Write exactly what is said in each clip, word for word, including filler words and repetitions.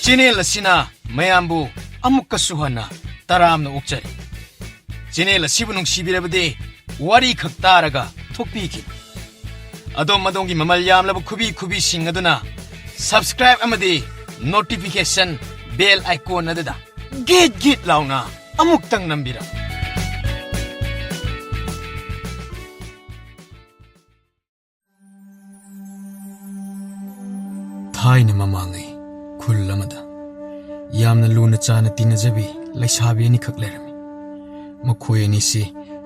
Channel ꯑꯁꯤꯅ ꯃꯌꯥꯝꯕꯨ ꯑꯃꯨꯛꯀꯁꯨ ꯍꯟꯅ ꯇꯔꯥꯝꯅ ꯑꯣꯛꯆꯔꯤ꯫ ꯆꯦꯅꯦꯜ ꯑꯁꯤꯕꯨ ꯅꯨꯡꯁꯤꯕꯤꯔꯕꯗꯤ ꯋꯥꯔꯤ ꯈꯛ ꯇꯥꯔꯒ ꯊꯣꯛꯄꯤꯈꯤꯅꯨ꯫ ꯑꯗꯣꯝ ꯑꯗꯣꯝꯒꯤ ꯃꯃꯜ ꯌꯥꯝꯂꯕ ꯈꯨꯕꯤ ꯈꯨꯕꯤꯁꯤꯡ ꯑꯗꯨꯅ subscribe ꯑꯃꯗꯤ notification bell icon ꯑꯗꯨꯗ ꯒꯤꯠ ꯒꯤꯠ ꯂꯥꯎꯅ ꯑꯃꯨꯛꯇꯪ ꯅꯝꯕꯤꯔꯝꯃꯨ꯫ ꯊꯥꯏꯅ ꯃꯃꯥꯡꯉꯩ ꯈꯨꯜ ꯑꯃꯗ ꯌꯥꯝꯅ ꯂꯨꯅ ꯆꯥꯟꯅ ꯇꯤꯟꯅꯖꯕꯤ ꯂꯩꯁꯥꯕꯤ ꯑꯅꯤꯈꯛ ꯂꯩꯔꯝꯃꯤ꯫ ꯃꯈꯣꯏ ꯑꯅꯤꯁꯤ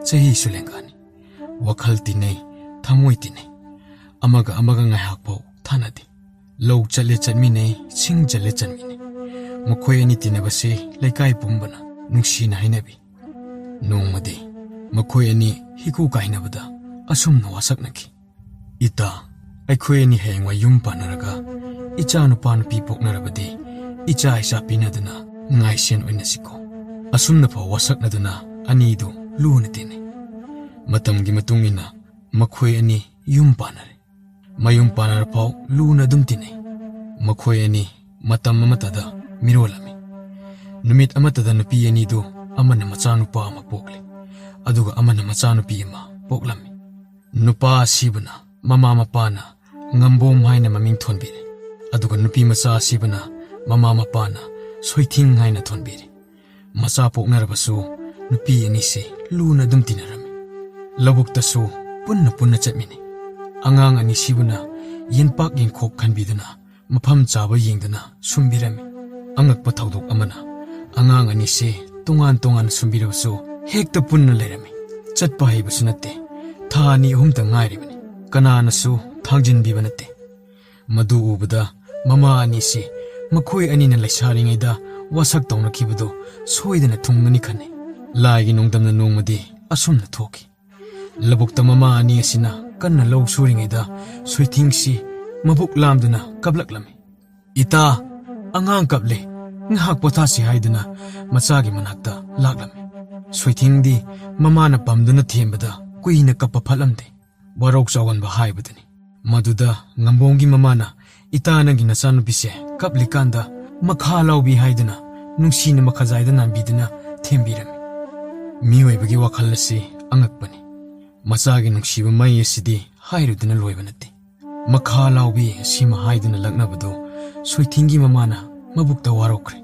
ꯆꯍꯤꯁꯨ ꯂꯦꯡꯒꯥꯅꯤ꯫ ꯋꯥꯈꯜ ꯇꯤꯟꯅꯩ, ꯊꯃꯣꯏ ꯇꯤꯟꯅꯩ꯫ ꯑꯃꯒ ꯑꯃꯒ ꯉꯥꯏꯍꯥꯛ ꯐꯥꯎ ꯊꯥꯅꯗꯦ꯫ ꯂꯧ ꯆꯠꯂꯦ ꯆꯠꯃꯤꯟꯅꯩ, ꯁꯤꯡ ꯆꯠꯂꯦ ꯆꯠꯃꯤꯟꯅꯩ꯫ ꯃꯈꯣꯏ ꯑꯅꯤ ꯇꯤꯟꯅꯕꯁꯤ ꯂꯩꯀꯥꯏ ꯄꯨꯝꯕꯅ ꯅꯨꯡꯁꯤꯅ ꯍꯥꯏꯅꯕꯤ꯫ ꯅꯣꯡꯃꯗꯤ ꯃꯈꯣꯏ ꯑꯅꯤ ꯍꯤꯀꯨ ꯀꯥꯏꯅꯕꯗ ꯑꯁꯨꯝꯅ ꯋꯥꯁꯛꯅꯈꯤ꯫ "ꯏꯇꯥ, ꯑꯩꯈꯣꯏ ꯑꯅꯤ ꯍꯌꯦꯡꯋꯥꯏ ꯌꯨꯝ ꯄꯥꯟꯅꯔꯒ ꯏꯆꯥ ꯅꯨꯄꯥ ꯅꯨꯄꯤ ꯄꯣꯛꯅꯔꯕꯗꯤ ꯏꯆꯥ ꯏꯆꯥ ꯄꯤꯅꯗꯨꯅ ꯉꯥꯏꯁꯦꯟ ꯑꯣꯏꯅꯁꯤꯀꯣ?" ꯑꯁꯨꯝꯅ ꯐꯥꯎ ꯋꯥꯁꯛꯅꯗꯨꯅ ꯑꯅꯤꯗꯨ ꯂꯨꯅ ꯇꯤꯟꯅꯩ꯫ ꯃꯇꯝꯒꯤ ꯃꯇꯨꯡ ꯏꯟꯅ ꯃꯈꯣꯏ ꯑꯅꯤ ꯌꯨꯝ ꯄꯥꯟꯅꯔꯦ꯫ ꯃꯌꯨꯝ ꯄꯥꯟꯅꯔ ꯐꯥꯎ ꯂꯨꯅ ꯑꯗꯨꯝ ꯇꯤꯟꯅꯩ꯫ ꯃꯈꯣꯏ ꯑꯅꯤ ꯃꯇꯝ ꯑꯃꯠꯇꯗ ꯃꯤꯔꯣꯜꯂꯝꯃꯤ꯫ ꯅꯨꯃꯤꯠ ꯑꯃꯠꯇꯗ ꯅꯨꯄꯤ ꯑꯅꯤꯗꯨ ꯑꯃꯅ ꯃꯆꯥꯅꯨꯄꯥ ꯑꯃ ꯄꯣꯛꯂꯦ, ꯑꯗꯨꯒ ꯑꯃꯅ ꯃꯆꯥꯅꯨꯄꯤ ꯑꯃ ꯄꯣꯛꯂꯝꯃꯤ꯫ ꯅꯨꯄꯥ ꯑꯁꯤꯕꯨꯅ ꯃꯃꯥ ꯃꯄꯥꯅ ꯉꯝꯕꯣꯝ ꯍꯥꯏꯅ ꯃꯃꯤꯡ ꯊꯣꯟꯕꯤꯔꯦ, ꯑꯗꯨꯒ ꯅꯨꯄꯤ ꯃꯆꯥ ꯑꯁꯤꯕꯨꯅ ꯃꯃꯥ ꯃꯄꯥꯅ ꯁꯣꯏꯊꯤꯡ ꯍꯥꯏꯅ ꯊꯣꯟꯕꯤꯔꯦ꯫ ꯃꯆꯥ ꯄꯣꯛꯅꯔꯕꯁꯨ ꯅꯨꯄꯤ ꯑꯅꯤꯁꯤ ꯂꯨꯅ ꯑꯗꯨꯝ ꯇꯤꯟꯅꯔꯝꯃꯤ꯫ ꯂꯧꯕꯨꯛꯇꯁꯨ ꯄꯨꯟꯅ ꯄꯨꯟꯅ ꯆꯠꯃꯤꯟꯅꯩ꯫ ꯑꯉꯥꯡ ꯑꯅꯤꯁꯤꯕꯨꯅ ꯌꯦꯟꯄꯥꯛ ꯌꯦꯟꯈꯣꯛ ꯈꯟꯕꯤꯗꯨꯅ ꯃꯐꯝ ꯆꯥꯕ ꯌꯦꯡꯗꯨꯅ ꯁꯨꯝꯕꯤꯔꯝꯃꯤ꯫ ꯑꯉꯛꯄ ꯊꯧꯗꯣꯛ ꯑꯃꯅ, ꯑꯉꯥꯡ ꯑꯅꯤꯁꯦ ꯇꯣꯉꯥꯟ ꯇꯣꯉꯥꯟꯅ ꯁꯨꯝꯕꯤꯔꯕꯁꯨ ꯍꯦꯛꯇ ꯄꯨꯟꯅ ꯂꯩꯔꯝꯃꯤ꯫ ꯆꯠꯄ ꯍꯩꯕꯁꯨ ꯅꯠꯇꯦ꯫ ꯊꯥ ꯑꯅꯤ ꯑꯍꯨꯝꯇ ꯉꯥꯏꯔꯤꯕꯅꯤ꯫ ꯀꯅꯥꯅꯁꯨ ꯊꯥꯡꯖꯤꯟꯕꯤꯕ ꯅꯠꯇꯦ꯫ ꯃꯗꯨ ꯎꯕꯗ ꯃꯃꯥ ꯑꯅꯤꯁꯤ ꯃꯈꯣꯏ ꯑꯅꯤꯅ ꯂꯩꯁꯥꯔꯤꯉꯩꯗ ꯋꯥꯁꯛ ꯇꯧꯅꯈꯤꯕꯗꯨ ꯁꯣꯏꯗꯅ ꯊꯨꯡꯒꯅꯤ ꯈꯟꯅꯩ꯫ ꯂꯥꯏꯒꯤ ꯅꯣꯡꯗꯝꯅ ꯅꯣꯡꯃꯗꯤ ꯑꯁꯨꯝꯅ ꯊꯣꯛꯈꯤ꯫ ꯂꯧꯕꯨꯛꯇ ꯃꯃꯥ ꯑꯅꯤ ꯑꯁꯤꯅ ꯀꯟꯅ ꯂꯧ ꯁꯨꯔꯤꯉꯩꯗ ꯁꯣꯏꯊꯤꯡꯁꯤ ꯃꯕꯨꯛ ꯂꯥꯝꯗꯨꯅ ꯀꯞꯂꯛꯂꯝꯃꯤ꯫ "ꯏꯇꯥ, ꯑꯉꯥꯡ ꯀꯞꯂꯦ, ꯉꯥꯏꯍꯥꯛ ꯄꯣꯊꯥꯁꯤ" ꯍꯥꯏꯗꯨꯅ ꯃꯆꯥꯒꯤ ꯃꯅꯥꯛꯇ ꯂꯥꯛꯂꯝꯃꯤ꯫ ꯁꯣꯏꯊꯤꯡꯗꯤ ꯃꯃꯥꯅ ꯄꯝꯗꯨꯅ ꯊꯦꯝꯕꯗ ꯀꯨꯏꯅ ꯀꯞꯄ ꯐꯠꯂꯝꯗꯦ꯫ ꯋꯥꯔꯧ ꯆꯥꯎꯒꯟꯕ ꯍꯥꯏꯕꯗꯨꯅꯤ꯫ ꯃꯗꯨꯗ ꯉꯝꯕꯣꯝꯒꯤ ꯃꯃꯥꯅ, "ꯏꯇꯥ, ꯅꯪꯒꯤ ꯅꯆꯥꯅꯨꯄꯤꯁꯦ ꯀꯞꯂꯤꯀꯥꯟꯗ "ꯃꯈꯥ ꯂꯥꯎꯕꯤ" ꯍꯥꯏꯗꯨꯅ ꯅꯨꯡꯁꯤꯅ ꯃꯈꯖꯥꯏꯗ ꯅꯥꯟꯕꯤꯗꯨꯅ ꯊꯦꯝꯕꯤꯔꯝꯃꯤ꯫ ꯃꯤꯑꯣꯏꯕꯒꯤ ꯋꯥꯈꯜ ꯑꯁꯤ ꯑꯉꯛꯄꯅꯤ꯫ ꯃꯆꯥꯒꯤ ꯅꯨꯡꯁꯤꯕ ꯃꯩ ꯑꯁꯤꯗꯤ ꯍꯥꯏꯔꯨꯗꯨꯅ ꯂꯣꯏꯕ ꯅꯠꯇꯦ꯫ "ꯃꯈꯥ ꯂꯥꯎꯕꯤ" ꯑꯁꯤꯃ ꯍꯥꯏꯗꯨꯅ ꯂꯛꯅꯕꯗꯨ ꯁꯣꯏꯊꯤꯡꯒꯤ ꯃꯃꯥꯅ ꯃꯕꯨꯛꯇ ꯋꯥꯔꯧꯈ꯭ꯔꯦ꯫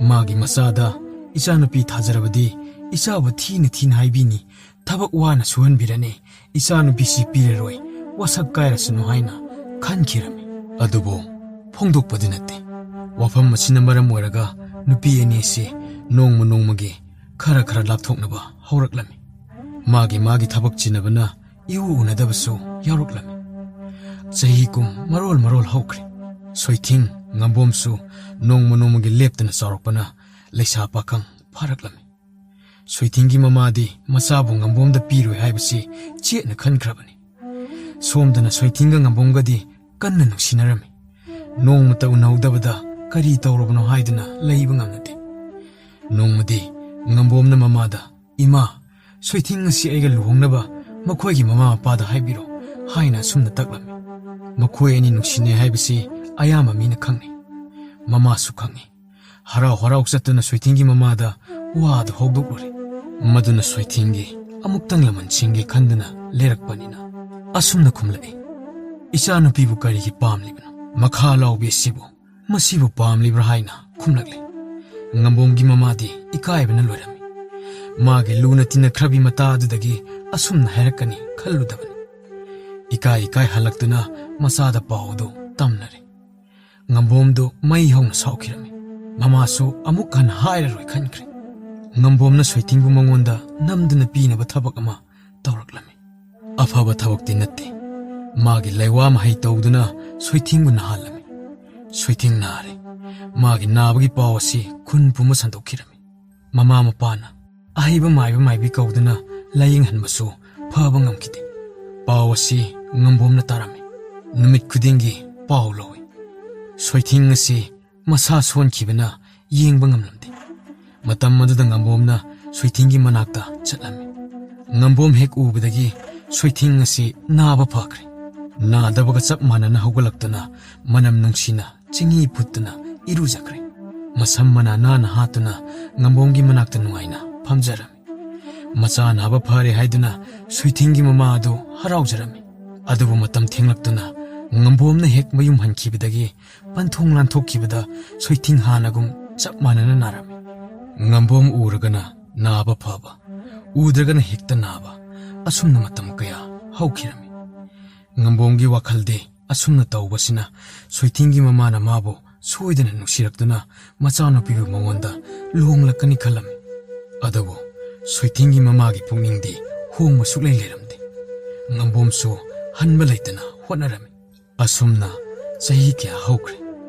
ꯃꯥꯒꯤ ꯃꯆꯥꯗ ꯏꯆꯥꯅꯨꯄꯤ ꯊꯥꯖꯔꯕꯗꯤ ꯏꯆꯥꯕꯨ ꯊꯤꯅ ꯊꯤꯅ ꯍꯥꯏꯕꯤꯅꯤ, ꯊꯕꯛ ꯋꯥꯅ ꯁꯨꯍꯟꯕꯤꯔꯅꯤ, ꯏꯆꯥꯅꯨꯄꯤꯁꯤ ꯄꯤꯔꯔꯣꯏ, ꯋꯥꯁꯛ ꯀꯥꯏꯔꯁꯅꯨ ꯍꯥꯏꯅ ꯈꯟꯈꯤꯔꯝꯃꯤ꯫ ꯑꯗꯨꯕꯨ ꯐꯣꯡꯗꯣꯛꯄꯗꯤ ꯅꯠꯇꯦ꯫ ꯋꯥꯐꯝ ꯑꯁꯤꯅ ꯃꯔꯝ ꯑꯣꯏꯔꯒ ꯅꯨꯄꯤ ꯑꯅꯤꯁꯤ ꯅꯣꯡꯃ ꯅꯣꯡꯃꯒꯤ ꯈꯔ ꯈꯔ ꯂꯥꯞꯊꯣꯛꯅꯕ ꯍꯧꯔꯛꯂꯝꯃꯤ꯫ ꯃꯥꯒꯤ ꯃꯥꯒꯤ ꯊꯕꯛ ꯆꯤꯟꯅꯕꯅ ꯏꯎ ꯎꯅꯗꯕꯁꯨ ꯌꯥꯎꯔꯛꯂꯝꯃꯤ꯫ ꯆꯍꯤ ꯀꯨꯝ ꯃꯔꯣꯜ ꯃꯔꯣꯜ ꯍꯧꯈ꯭ꯔꯦ꯫ ꯁꯣꯏꯊꯤꯡ ꯉꯝꯕꯣꯝꯁꯨ ꯅꯣꯡꯃ ꯅꯣꯡꯃꯒꯤ ꯂꯦꯞꯇꯅ ꯆꯥꯎꯔꯛꯄꯅ ꯂꯩꯁꯥ ꯄꯥꯈꯪ ꯐꯥꯔꯛꯂꯝꯃꯤ꯫ ꯁꯣꯏꯊꯤꯡꯒꯤ ꯃꯃꯥꯗꯤ ꯃꯆꯥꯕꯨ ꯉꯝꯕꯣꯝꯗ ꯄꯤꯔꯣꯏ ꯍꯥꯏꯕꯁꯤ ꯆꯦꯠꯅ ꯈꯟꯈ꯭ꯔꯕꯅꯤ꯫ ꯁꯣꯝꯗꯅ ꯁꯣꯏꯊꯤꯡꯒ ꯉꯝꯕꯣꯝꯒꯗꯤ ꯀꯟꯅ ꯅꯨꯡꯁꯤꯅꯔꯝꯃꯤ꯫ ꯅꯣꯡꯃꯇ ꯎꯅꯍꯧꯗꯕꯗ ꯀꯔꯤ ꯇꯧꯔꯕꯅꯣ ꯍꯥꯏꯗꯨꯅ ꯂꯩꯕ ꯉꯝꯅꯗꯦ꯫ ꯅꯣꯡꯃꯗꯤ ꯉꯝꯕꯣꯝꯅ ꯃꯃꯥꯗ, "ꯏꯃꯥ, ꯁꯣꯏꯊꯤꯡ ꯑꯁꯤ ꯑꯩꯒ ꯂꯨꯍꯣꯡꯅꯕ ꯃꯈꯣꯏꯒꯤ ꯃꯃꯥ ꯃꯄꯥꯗ ꯍꯥꯏꯕꯤꯔꯣ" ꯍꯥꯏꯅ ꯑꯁꯨꯝꯅ ꯇꯛꯂꯝꯃꯤ꯫ ꯃꯈꯣꯏ ꯑꯅꯤ ꯅꯨꯡꯁꯤꯅꯩ ꯍꯥꯏꯕꯁꯤ ꯑꯌꯥꯝꯕ ꯃꯤꯅ ꯈꯪꯅꯩ꯫ ꯃꯃꯥꯁꯨ ꯈꯪꯏ꯫ ꯍꯔꯥꯎ ꯍꯔꯥꯎ ꯆꯠꯇꯨꯅ ꯁꯣꯏꯊꯤꯡꯒꯤ ꯃꯃꯥꯗ ꯋꯥꯗꯨ ꯍꯧꯗꯣꯛꯂꯨꯔꯦ꯫ ꯃꯗꯨꯅ ꯁꯣꯏꯊꯤꯡꯒꯤ ꯑꯃꯨꯛꯇꯪ ꯂꯃꯟ ꯁꯤꯡꯒꯦ ꯈꯟꯗꯨꯅ ꯂꯩꯔꯛꯄꯅꯤꯅ ꯑꯁꯨꯝꯅ ꯈꯨꯝꯂꯛꯏ, "ꯏꯆꯥꯅꯨꯄꯤꯕꯨ ꯀꯔꯤꯒꯤ ꯄꯥꯝꯂꯤꯕꯅꯣ? ꯃꯈꯥ ꯂꯥꯎꯕꯤ ꯑꯁꯤꯕꯨ ꯃꯁꯤꯕꯨ ꯄꯥꯝꯂꯤꯕ꯭ꯔꯥ?" ꯍꯥꯏꯅ ꯈꯨꯝꯂꯛꯂꯦ꯫ ꯉꯝꯕꯣꯝꯒꯤ ꯃꯃꯥꯗꯤ ꯏꯀꯥꯏꯕꯅ ꯂꯣꯏꯔꯝꯃꯤ꯫ ꯃꯥꯒꯤ ꯂꯨꯅ ꯇꯤꯟꯅꯈ꯭ꯔꯕꯤ ꯃꯇꯥ ꯑꯗꯨꯗꯒꯤ ꯑꯁꯨꯝꯅ ꯍꯥꯏꯔꯛꯀꯅꯤ ꯈꯜꯂꯨꯗꯕꯅꯤ꯫ ꯏꯀꯥꯏ ꯏꯀꯥꯏ ꯍꯜꯂꯛꯇꯨꯅ ꯃꯆꯥꯗ ꯄꯥꯎ ꯑꯗꯨ ꯇꯝꯅꯔꯦ꯫ ꯉꯝꯕꯣꯝꯗꯨ ꯃꯩ ꯍꯧꯅ ꯁꯥꯎꯈꯤꯔꯝꯃꯤ꯫ ꯃꯃꯥꯁꯨ ꯑꯃꯨꯛ ꯍꯟꯅ ꯍꯥꯏꯔꯔꯣꯏ ꯈꯟꯈ꯭ꯔꯦ꯫ ꯉꯝꯕꯣꯝꯅ ꯁꯣꯏꯊꯤꯡꯕꯨ ꯃꯉꯣꯟꯗ ꯅꯝꯗꯨꯅ ꯄꯤꯅꯕ ꯊꯕꯛ ꯑꯃ ꯇꯧꯔꯛꯂꯝꯃꯤ꯫ ꯑꯐꯕ ꯊꯕꯛꯇꯤ ꯅꯠꯇꯦ꯫ ꯃꯥꯒꯤ ꯂꯩꯋꯥ ꯃꯍꯩ ꯇꯧꯗꯨꯅ ꯁꯣꯏꯊꯤꯡꯕꯨ ꯅꯥꯍꯜꯂꯝꯃꯤ꯫ ꯁꯣꯏꯊꯤꯡ ꯅꯥꯔꯦ꯫ ꯃꯥꯒꯤ ꯅꯥꯕꯒꯤ ꯄꯥꯎ ꯑꯁꯤ ꯈꯨꯟ ꯄꯨꯝꯕ ꯁꯟꯗꯣꯛꯈꯤꯔꯝꯃꯤ꯫ ꯃꯃꯥ ꯃꯄꯥꯅ ꯑꯍꯩꯕ ꯃꯥꯏꯕ ꯃꯥꯏꯕꯤ ꯀꯧꯗꯨꯅ ꯂꯥꯌꯦꯡꯍꯟꯕꯁꯨ ꯐꯕ ꯉꯝꯈꯤꯗꯦ꯫ ꯄꯥꯎ ꯑꯁꯤ ꯉꯝꯕꯣꯝꯅ ꯇꯥꯔꯝꯃꯤ꯫ ꯅꯨꯃꯤꯠ ꯈꯨꯗꯤꯡꯒꯤ ꯄꯥꯎ ꯂꯧꯏ꯫ ꯁꯣꯏꯊꯤꯡ ꯑꯁꯤ ꯃꯁꯥ ꯁꯣꯟꯈꯤꯕꯅ ꯌꯦꯡꯕ ꯉꯝꯂꯝꯗꯦ꯫ ꯃꯇꯝ ꯑꯗꯨꯗ ꯉꯝꯕꯣꯝꯅ ꯁꯣꯏꯊꯤꯡꯒꯤ ꯃꯅꯥꯛꯇ ꯆꯠꯂꯝꯃꯤ꯫ ꯉꯝꯕꯣꯝ ꯍꯦꯛ ꯎꯕꯗꯒꯤ ꯁꯣꯏꯊꯤꯡ ꯑꯁꯤ ꯅꯥꯕ ꯐꯈ꯭ꯔꯦ꯫ ꯅꯥꯗꯕꯒ ꯆꯞ ꯃꯥꯟꯅꯅ ꯍꯧꯒꯠꯂꯛꯇꯨꯅ ꯃꯅꯝ ꯅꯨꯡꯁꯤꯅ ꯆꯤꯡꯍꯤ ꯐꯨꯠꯇꯨꯅ ꯏꯔꯨꯖꯈ꯭ꯔꯦ꯫ ꯃꯁꯝ ꯃꯅꯥ ꯅꯥꯟꯅ ꯍꯥꯠꯇꯨꯅ ꯉꯝꯕꯣꯝꯒꯤ ꯃꯅꯥꯛꯇ ꯅꯨꯡꯉꯥꯏꯅ ꯐꯝꯖꯔꯝꯃꯤ꯫ ꯃꯆꯥ ꯅꯥꯕ ꯐꯔꯦ ꯍꯥꯏꯗꯨꯅ ꯁꯣꯏꯊꯤꯡꯒꯤ ꯃꯃꯥ ꯑꯗꯨ ꯍꯔꯥꯎꯖꯔꯝꯃꯤ꯫ ꯑꯗꯨꯕꯨ ꯃꯇꯝ ꯊꯦꯡꯂꯛꯇꯨꯅ ꯉꯝꯕꯣꯝꯅ ꯍꯦꯛ ꯃꯌꯨꯝ ꯍꯟꯈꯤꯕꯗꯒꯤ ꯄꯟꯊꯨꯡ ꯂꯥꯟꯊꯣꯛꯈꯤꯕꯗ ꯁꯣꯏꯊꯤꯡ ꯍꯥꯟꯅꯒꯨꯝ ꯆꯞ ꯃꯥꯟꯅꯅ ꯅꯥꯔꯝꯃꯤ꯫ ꯉꯝꯕꯣꯝ ꯎꯔꯒꯅ ꯅꯥꯕ ꯐꯕ, ꯎꯗ꯭ꯔꯒꯅ ꯍꯦꯛꯇ ꯅꯥꯕ, ꯑꯁꯨꯝꯅ ꯃꯇꯝ ꯀꯌꯥ ꯍꯧꯈꯤꯔꯝꯃꯤ꯫ ꯉꯝꯕꯣꯝꯒꯤ ꯋꯥꯈꯜꯗꯤ ꯑꯁꯨꯝꯅ ꯇꯧꯕꯁꯤꯅ ꯁꯣꯏꯊꯤꯡꯒꯤ ꯃꯃꯥꯅ ꯃꯥꯕꯨ ꯁꯣꯏꯗꯅ ꯅꯨꯡꯁꯤꯔꯛꯇꯨꯅ ꯃꯆꯥꯅꯨꯄꯤꯕꯨ ꯃꯉꯣꯟꯗ ꯂꯨꯍꯣꯡꯂꯛꯀꯅꯤ ꯈꯜꯂꯝꯃꯤ꯫ ꯑꯗꯨꯕꯨ ꯁꯣꯏꯊꯤꯡꯒꯤ ꯃꯃꯥꯒꯤ ꯄꯨꯛꯅꯤꯡꯗꯤ ꯍꯣꯡꯕ ꯁꯨꯛꯂꯩ ꯂꯩꯔꯝꯗꯦ꯫ ꯉꯝꯕꯣꯝꯁꯨ ꯍꯟꯕ ꯂꯩꯇꯅ ꯍꯣꯠꯅꯔꯝꯃꯤ꯫ ꯑꯁꯨꯝꯅ ꯆꯍꯤ ꯀꯌꯥ ꯍꯧꯈ꯭ꯔꯦ꯫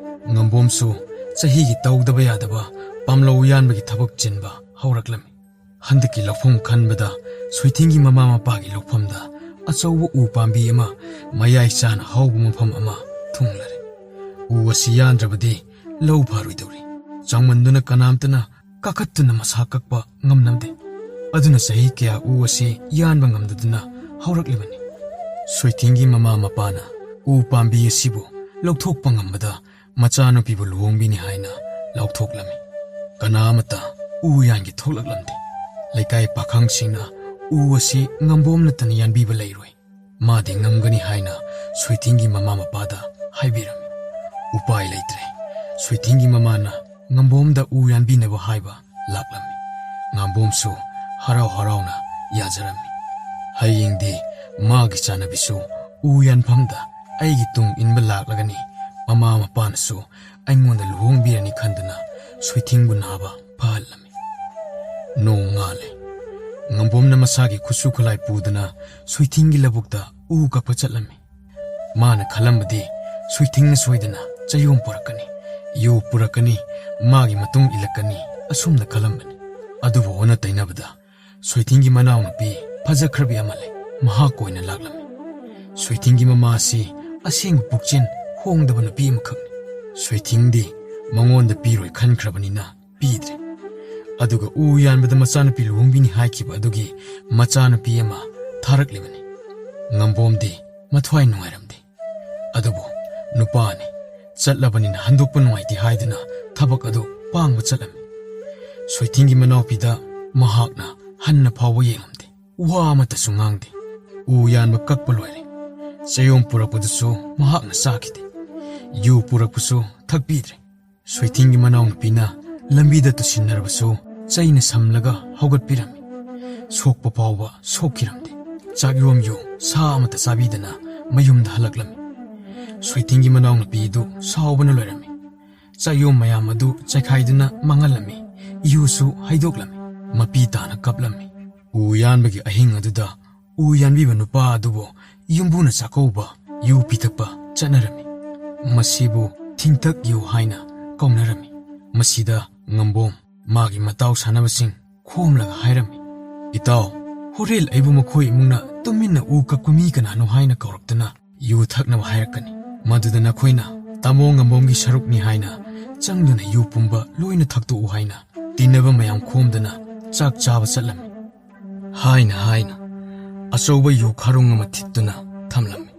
ꯉꯝꯕꯣꯝꯁꯨ ꯆꯍꯤꯒꯤ ꯇꯧꯗꯕ ꯌꯥꯗꯕ ꯄꯥꯝꯂꯧ ꯌꯥꯟꯕꯒꯤ ꯊꯕꯛ ꯆꯤꯟꯕ ꯍꯧꯔꯛꯂꯝꯃꯤ꯫ ꯍꯟꯗꯛꯀꯤ ꯂꯧꯐꯝ ꯈꯟꯕꯗ ꯁꯣꯏꯊꯤꯡꯒꯤ ꯃꯃꯥ ꯃꯄꯥꯒꯤ ꯂꯧꯐꯝꯗ ꯑꯆꯧꯕ ꯎ ꯄꯥꯝꯕꯤ ꯑꯃ ꯃꯌꯥꯏ ꯆꯥꯅ ꯍꯧꯕ ꯃꯐꯝ ꯑꯃ ꯊꯨꯡꯂꯔꯦ꯫ ꯎ ꯑꯁꯤ ꯌꯥꯟꯗ꯭ꯔꯕꯗꯤ ꯂꯧ ꯐꯥꯔꯣꯏꯗꯧꯔꯤ꯫ ꯆꯥꯎꯃꯟꯗꯨꯅ ꯀꯅꯥꯝꯇꯅ ꯀꯥꯈꯠꯇꯨꯅ ꯃꯁꯥ ꯀꯛꯄ ꯉꯝꯂꯝꯗꯦ꯫ ꯑꯗꯨꯅ ꯆꯍꯤ ꯀꯌꯥ ꯎ ꯑꯁꯤ ꯌꯥꯟꯕ ꯉꯝꯗꯗꯨꯅ ꯍꯧꯔꯛꯂꯤꯕꯅꯤ꯫ ꯁꯣꯏꯊꯤꯡꯒꯤ ꯃꯃꯥ ꯃꯄꯥꯅ ꯎ ꯄꯥꯝꯕꯤ ꯑꯁꯤꯕꯨ ꯂꯧꯊꯣꯛꯄ ꯉꯝꯕꯗ ꯃꯆꯥꯅꯨꯄꯤꯕꯨ ꯂꯨꯍꯣꯡꯕꯤꯅꯤ ꯍꯥꯏꯅ ꯂꯥꯎꯊꯣꯛꯂꯝꯃꯤ꯫ ꯀꯅꯥ ꯑꯃꯠꯇ ꯎ ꯌꯥꯟꯒꯦ ꯊꯣꯛꯂꯛꯂꯝꯗꯦ꯫ ꯂꯩꯀꯥꯏ ꯄꯥꯈꯪꯁꯤꯡꯅ ꯎ ꯑꯁꯤ ꯉꯝꯕꯣꯝ ꯅꯠꯇꯅ ꯌꯥꯟꯕꯤꯕ ꯂꯩꯔꯣꯏ, ꯃꯥꯗꯤ ꯉꯝꯒꯅꯤ ꯍꯥꯏꯅ ꯁꯣꯏꯊꯤꯡꯒꯤ ꯃꯃꯥ ꯃꯄꯥꯗ ꯍꯥꯏꯕꯤꯔꯝꯃꯤ꯫ ꯎꯄꯥꯏ ꯂꯩꯇ꯭ꯔꯦ꯫ ꯁꯣꯏꯊꯤꯡꯒꯤ ꯃꯃꯥꯅ ꯉꯝꯕꯣꯝꯗ ꯎ ꯌꯥꯟꯕꯤꯅꯕ ꯍꯥꯏꯕ ꯂꯥꯛꯂꯝꯃꯤ꯫ ꯉꯝꯕꯣꯝꯁꯨ ꯍꯔꯥꯎ ꯍꯔꯥꯎꯅ ꯌꯥꯖꯔꯝꯃꯤ꯫ ꯍꯌꯦꯡꯗꯤ ꯃꯥꯒꯤ ꯆꯥꯅꯕꯤꯁꯨ ꯎ ꯌꯥꯟꯐꯝꯗ ꯑꯩꯒꯤ ꯇꯨꯡ ꯏꯟꯕ ꯂꯥꯛꯂꯒꯅꯤ, ꯃꯃꯥ ꯃꯄꯥꯅꯁꯨ ꯑꯩꯉꯣꯟꯗ ꯂꯨꯍꯣꯡꯕꯤꯔꯅꯤ ꯈꯟꯗꯨꯅ ꯁꯣꯏꯊꯤꯡꯕꯨ ꯅꯥꯕ ꯐꯍꯜꯂꯝꯃꯤ꯫ ꯅꯣꯡ ꯉꯥꯜꯂꯦ꯫ ꯉꯝꯕꯣꯝꯅ ꯃꯁꯥꯒꯤ ꯈꯨꯠꯁꯨ ꯈꯨꯠꯂꯥꯏ ꯄꯨꯗꯨꯅ ꯁꯣꯏꯊꯤꯡꯒꯤ ꯂꯧꯕꯨꯛꯇ ꯎ ꯀꯛꯄ ꯆꯠꯂꯝꯃꯤ꯫ ꯃꯥꯅ ꯈꯜꯂꯝꯕꯗꯤ ꯁꯣꯏꯊꯤꯡꯅ ꯁꯣꯏꯗꯅ ꯆꯌꯣꯝ ꯄꯨꯔꯛꯀꯅꯤ, ꯌꯨ ꯄꯨꯔꯛꯀꯅꯤ, ꯃꯥꯒꯤ ꯃꯇꯨꯡ ꯏꯜꯂꯛꯀꯅꯤ, ꯑꯁꯨꯝꯅ ꯈꯜꯂꯝꯕꯅꯤ꯫ ꯑꯗꯨꯕꯨ ꯑꯣꯟꯅ ꯇꯩꯅꯕꯗ ꯁꯣꯏꯊꯤꯡꯒꯤ ꯃꯅꯥꯎꯅꯨꯄꯤ ꯐꯖꯈ꯭ꯔꯕꯤ ꯑꯃ ꯂꯩ꯫ ꯃꯍꯥꯛ ꯑꯣꯏꯅ ꯂꯥꯛꯂꯝꯃꯤ꯫ ꯁꯣꯏꯊꯤꯡꯒꯤ ꯃꯃꯥ ꯑꯁꯤ ꯑꯁꯦꯡꯕ ꯄꯨꯛꯆꯦꯜ ꯍꯣꯡꯗꯕ ꯅꯨꯄꯤ ꯑꯃꯈꯛꯅꯤ꯫ ꯁꯣꯏꯊꯤꯡꯗꯤ ꯃꯉꯣꯟꯗ ꯄꯤꯔꯣꯏ ꯈꯟꯈ꯭ꯔꯕꯅꯤꯅ ꯄꯤꯗ꯭ꯔꯦ꯫ ꯑꯗꯨꯒ ꯎ ꯌꯥꯟꯕꯗ ꯃꯆꯥꯅꯨꯄꯤ ꯂꯨꯍꯣꯡꯕꯤꯅꯤ ꯍꯥꯏꯈꯤꯕ ꯑꯗꯨꯒꯤ ꯃꯆꯥꯅꯨꯄꯤ ꯑꯃ ꯊꯥꯔꯛꯂꯤꯕꯅꯤ꯫ ꯉꯝꯕꯣꯝꯗꯤ ꯃꯊ꯭ꯋꯥꯏ ꯅꯨꯡꯉꯥꯏꯔꯝꯗꯦ꯫ ꯑꯗꯨꯕꯨ ꯅꯨꯄꯥꯅꯤ, ꯆꯠꯂꯕꯅꯤꯅ ꯍꯟꯗꯣꯛꯄ ꯅꯨꯡꯉꯥꯏꯇꯦ ꯍꯥꯏꯗꯨꯅ ꯊꯕꯛ ꯑꯗꯨ ꯄꯥꯡꯕ ꯆꯠꯂꯝꯃꯤ꯫ ꯁꯣꯏꯊꯤꯡꯒꯤ ꯃꯅꯥꯎꯄꯤꯗ ꯃꯍꯥꯛꯅ ꯍꯟꯅ ꯐꯥꯎꯕ ꯌꯦꯡꯂꯝꯗꯦ꯫ ꯋꯥ ꯑꯃꯠꯇꯁꯨ ꯉꯥꯡꯗꯦ꯫ ꯎ ꯌꯥꯟꯕ ꯀꯛꯄ ꯂꯣꯏꯔꯦ꯫ ꯆꯌꯣꯝ ꯄꯨꯔꯛꯄꯗꯨꯁꯨ ꯃꯍꯥꯛꯅ ꯆꯥꯈꯤꯗꯦ꯫ ꯌꯨ ꯄꯨꯔꯛꯄꯁꯨ ꯊꯛꯄꯤꯗ꯭ꯔꯦ꯫ ꯁꯣꯏꯊꯤꯡꯒꯤ ꯃꯅꯥꯎꯅꯨꯄꯤꯅ ꯂꯝꯕꯤꯗ ꯇꯨꯁꯤꯟꯅꯔꯕꯁꯨ ꯆꯩꯅ ꯁꯝꯂꯒ ꯍꯧꯒꯠꯄꯤꯔꯝꯃꯤ꯫ ꯁꯣꯛꯄ ꯐꯥꯎꯕ ꯁꯣꯛꯈꯤꯔꯝꯗꯦ꯫ ꯆꯥꯛꯌꯣꯝ ꯌꯨ ꯁꯥ ꯑꯃꯠꯇ ꯆꯥꯕꯤꯗꯅ ꯃꯌꯨꯝꯗ ꯍꯜꯂꯛꯂꯝꯃꯤ꯫ ꯁꯣꯏꯊꯤꯡꯒꯤ ꯃꯅꯥꯎꯅꯨꯄꯤꯗꯨ ꯁꯥꯎꯕꯅ ꯂꯣꯏꯔꯝꯃꯤ꯫ ꯆꯥꯛꯌꯣꯝ ꯃꯌꯥꯝ ꯑꯗꯨ ꯆꯥꯏꯈꯥꯏꯗꯨꯅ ꯃꯥꯡꯍꯜꯂꯝꯃꯤ꯫ ꯌꯨꯁꯨ ꯍꯩꯗꯣꯛꯂꯝꯃꯤ꯫ ꯃꯄꯤ ꯇꯥꯅ ꯀꯞꯂꯝꯃꯤ꯫ ꯎ ꯌꯥꯟꯕꯒꯤ ꯑꯍꯤꯡ ꯑꯗꯨꯗ ꯎ ꯌꯥꯟꯕꯤꯕ ꯅꯨꯄꯥ ꯑꯗꯨꯕꯨ ꯌꯨꯝꯕꯨꯅ ꯆꯥꯛꯀꯧꯕ ꯌꯨ ꯄꯤꯊꯛꯄ ꯆꯠꯅꯔꯝꯃꯤ꯫ ꯃꯁꯤꯕꯨ ꯊꯤꯡꯊꯛ ꯌꯨ ꯍꯥꯏꯅ ꯀꯧꯅꯔꯝꯃꯤ꯫ ꯃꯁꯤꯗ ꯉꯝꯕꯣꯝ ꯃꯥꯒꯤ ꯃꯇꯥꯎ ꯁꯥꯟꯅꯕꯁꯤꯡ ꯈꯣꯝꯂꯒ ꯍꯥꯏꯔꯝꯃꯤ, "ꯏꯇꯥꯎ, ꯍꯣꯔꯦꯟ ꯑꯩꯕꯨ ꯃꯈꯣꯏ ꯏꯃꯨꯡꯅ ꯇꯨꯃꯤꯟꯅ ꯎ ꯀꯛꯄ ꯃꯤ ꯀꯅꯥꯅꯣ ꯍꯥꯏꯅ ꯀꯧꯔꯛꯇꯅ ꯌꯨ ꯊꯛꯅꯕ ꯍꯥꯏꯔꯛꯀꯅꯤ꯫ ꯃꯗꯨꯗ ꯅꯈꯣꯏꯅ ꯇꯥꯃꯣ ꯉꯝꯕꯣꯝꯒꯤ ꯁꯔꯨꯛꯅꯤ ꯍꯥꯏꯅ ꯆꯪꯗꯨꯅ ꯌꯨ ꯄꯨꯝꯕ ꯂꯣꯏꯅ ꯊꯛꯇꯣꯛꯎ" ꯍꯥꯏꯅ ꯇꯤꯟꯅꯕ ꯃꯌꯥꯝ ꯈꯣꯝꯗꯨꯅ ꯆꯥꯛ ꯆꯥꯕ ꯆꯠꯂꯝꯃꯤ꯫ ꯍꯥꯏꯅ ꯍꯥꯏꯅ ꯑꯆꯧꯕ ꯌꯨ ꯈꯥꯔꯨꯡ ꯑꯃ ꯊꯤꯠꯇꯨꯅ ꯊꯝꯂꯝꯃꯤ꯫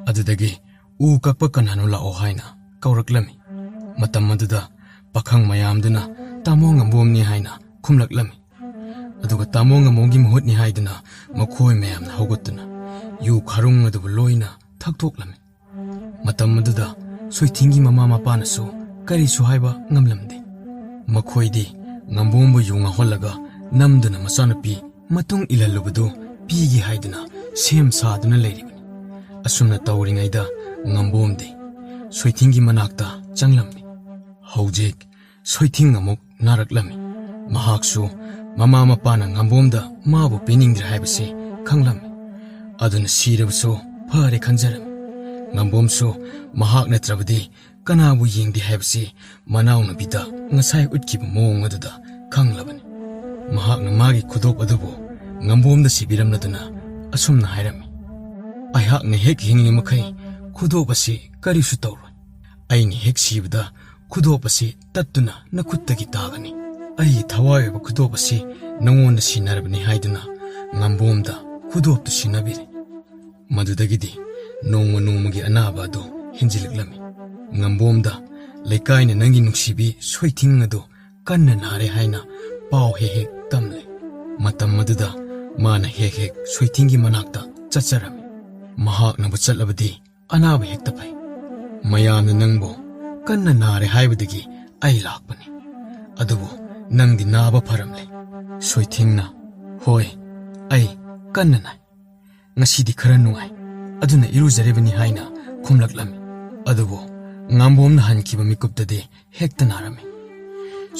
ꯑꯗꯨꯗꯒꯤ ꯎ ꯀꯛꯄ ꯀꯅꯥꯅꯣ ꯂꯥꯛꯑꯣ ꯍꯥꯏꯅ ꯀꯧꯔꯛꯂꯝꯃꯤ꯫ ꯃꯇꯝ ꯑꯗꯨꯗ ꯄꯥꯈꯪ ꯃꯌꯥꯝꯗꯨꯅ ꯇꯥꯃꯣ ꯉꯝꯕꯣꯝꯅꯤ ꯍꯥꯏꯅ ꯈꯨꯝꯂꯛꯂꯝꯃꯤ꯫ ꯑꯗꯨꯒ ꯇꯥꯃꯣ ꯉꯝꯕꯣꯝꯒꯤ ꯃꯍꯨꯠꯅꯤ ꯍꯥꯏꯗꯨꯅ ꯃꯈꯣꯏ ꯃꯌꯥꯝꯅ ꯍꯧꯒꯠꯇꯨꯅ ꯌꯨ ꯈꯥꯔꯨꯡ ꯑꯗꯨꯕꯨ ꯂꯣꯏꯅ ꯊꯛꯇꯣꯛꯂꯝꯃꯤ꯫ ꯃꯇꯝ ꯑꯗꯨꯗ ꯁꯣꯏꯊꯤꯡꯒꯤ ꯃꯃꯥ ꯃꯄꯥꯅꯁꯨ ꯀꯔꯤꯁꯨ ꯍꯥꯏꯕ ꯉꯝꯂꯝꯗꯦ꯫ ꯃꯈꯣꯏꯗꯤ ꯉꯝꯕꯣꯝꯕꯨ ꯌꯨ ꯉꯥꯎꯍꯜꯂꯒ ꯅꯝꯗꯨꯅ ꯃꯆꯥꯅꯨꯄꯤ ꯃꯇꯨꯡ ꯏꯜꯍꯜꯂꯨꯕꯗꯨ ꯄꯤꯒꯦ ꯍꯥꯏꯗꯨꯅ ꯁꯦꯝ ꯁꯥꯗꯨꯅ ꯂꯩꯔꯤꯕꯅꯤ꯫ ꯑꯁꯨꯝꯅ ꯇꯧꯔꯤꯉꯩꯗ ꯉꯝꯕꯣꯝꯗꯤ ꯁꯣꯏꯊꯤꯡꯒꯤ ꯃꯅꯥꯛꯇ ꯆꯪꯂꯝꯃꯤ꯫ ꯍꯧꯖꯤꯛ ꯁꯣꯏꯊꯤꯡ ꯑꯃꯨꯛ ꯅꯥꯔꯛꯂꯝꯃꯤ꯫ ꯃꯍꯥꯛꯁꯨ ꯃꯃꯥ ꯃꯄꯥꯅ ꯉꯝꯕꯣꯝꯗ ꯃꯥꯕꯨ ꯄꯤꯅꯤꯡꯗ꯭ꯔꯦ ꯍꯥꯏꯕꯁꯤ ꯈꯪꯂꯝꯃꯤ꯫ ꯑꯗꯨꯅ ꯁꯤꯔꯕꯁꯨ ꯐꯔꯦ ꯈꯟꯖꯔꯝꯃꯤ꯫ ꯉꯝꯕꯣꯝꯁꯨ ꯃꯍꯥꯛ ꯅꯠꯇ꯭ꯔꯕꯗꯤ ꯀꯅꯥꯕꯨ ꯌꯦꯡꯗꯦ ꯍꯥꯏꯕꯁꯤ ꯃꯅꯥꯎꯅꯨꯄꯤꯗ ꯉꯁꯥꯏ ꯎꯠꯈꯤꯕ ꯃꯑꯣꯡ ꯑꯗꯨꯗ ꯈꯪꯂꯕꯅꯤ꯫ ꯃꯍꯥꯛꯅ ꯃꯥꯒꯤ ꯈꯨꯗꯣꯞ ꯑꯗꯨꯕꯨ ꯉꯝꯕꯣꯝꯗ ꯁꯤꯕꯤꯔꯝꯂꯗꯨꯅ ꯑꯁꯨꯝꯅ ꯍꯥꯏꯔꯝꯃꯤ, "ꯑꯩꯍꯥꯛꯅ ꯍꯦꯛ ꯍꯤꯡꯂꯤ ꯃꯈꯩ ꯈꯨꯗꯣꯞ ꯑꯁꯤ ꯀꯔꯤꯁꯨ ꯇꯧꯔꯣꯏ꯫ ꯑꯩꯅ ꯍꯦꯛ ꯁꯤꯕꯗ ꯈꯨꯗꯣꯞ ꯑꯁꯤ ꯇꯠꯇꯨꯅ ꯅꯈꯨꯠꯇꯒꯤ ꯇꯥꯒꯅꯤ꯫ ꯑꯩꯒꯤ ꯊꯋꯥꯏ ꯑꯣꯏꯕ ꯈꯨꯗꯣꯞ ꯑꯁꯤ ꯅꯉꯣꯟꯗ ꯁꯤꯟꯅꯔꯕꯅꯤ" ꯍꯥꯏꯗꯨꯅ ꯉꯝꯕꯣꯝꯗ ꯈꯨꯗꯣꯞꯇꯨ ꯁꯤꯟꯅꯕꯤꯔꯦ꯫ ꯃꯗꯨꯗꯒꯤꯗꯤ ꯅꯣꯡꯃ ꯅꯣꯡꯃꯒꯤ ꯑꯅꯥꯕ ꯑꯗꯨ ꯍꯦꯟꯖꯤꯜꯂꯛꯂꯝꯃꯤ꯫ ꯉꯝꯕꯣꯝꯗ ꯂꯩꯀꯥꯏꯅ ꯅꯪꯒꯤ ꯅꯨꯡꯁꯤꯕꯤ ꯁꯣꯏꯊꯤꯡ ꯑꯗꯨ ꯀꯟꯅ ꯅꯥꯔꯦ ꯍꯥꯏꯅ ꯄꯥꯎ ꯍꯦꯛ ꯍꯦꯛ ꯇꯝꯂꯦ꯫ ꯃꯇꯝ ꯑꯗꯨꯗ ꯃꯥꯅ ꯍꯦꯛ ꯍꯦꯛ ꯁꯣꯏꯊꯤꯡꯒꯤ ꯃꯅꯥꯛꯇ ꯆꯠꯆꯔꯝꯃꯤ꯫ ꯃꯍꯥꯛꯅꯕꯨ ꯆꯠꯂꯕꯗꯤ ꯑꯅꯥꯕ ꯍꯦꯛꯇ ꯐꯩ꯫ "ꯃꯌꯥꯝꯅ ꯅꯪꯕꯨ ꯀꯟꯅ ꯅꯥꯔꯦ ꯍꯥꯏꯕꯗꯒꯤ ꯑꯩ ꯂꯥꯛꯄꯅꯤ꯫ ꯑꯗꯨꯕꯨ ꯅꯪꯗꯤ ꯅꯥꯕ ꯐꯔꯝꯂꯦ꯫" ꯁꯣꯏꯊꯤꯡꯅ, "ꯍꯣꯏ, ꯑꯩ ꯀꯟꯅ ꯅꯥꯏ꯫ ꯉꯁꯤꯗꯤ ꯈꯔ ꯅꯨꯡꯉꯥꯏ, ꯑꯗꯨꯅ ꯏꯔꯨꯖꯔꯤꯕꯅꯤ" ꯍꯥꯏꯅ ꯈꯨꯝꯂꯛꯂꯝꯃꯤ꯫ ꯑꯗꯨꯕꯨ ꯉꯥꯝꯕꯣꯝꯅ ꯍꯟꯈꯤꯕ ꯃꯤꯀꯨꯞꯇꯗꯤ ꯍꯦꯛꯇ ꯅꯥꯔꯝꯃꯤ꯫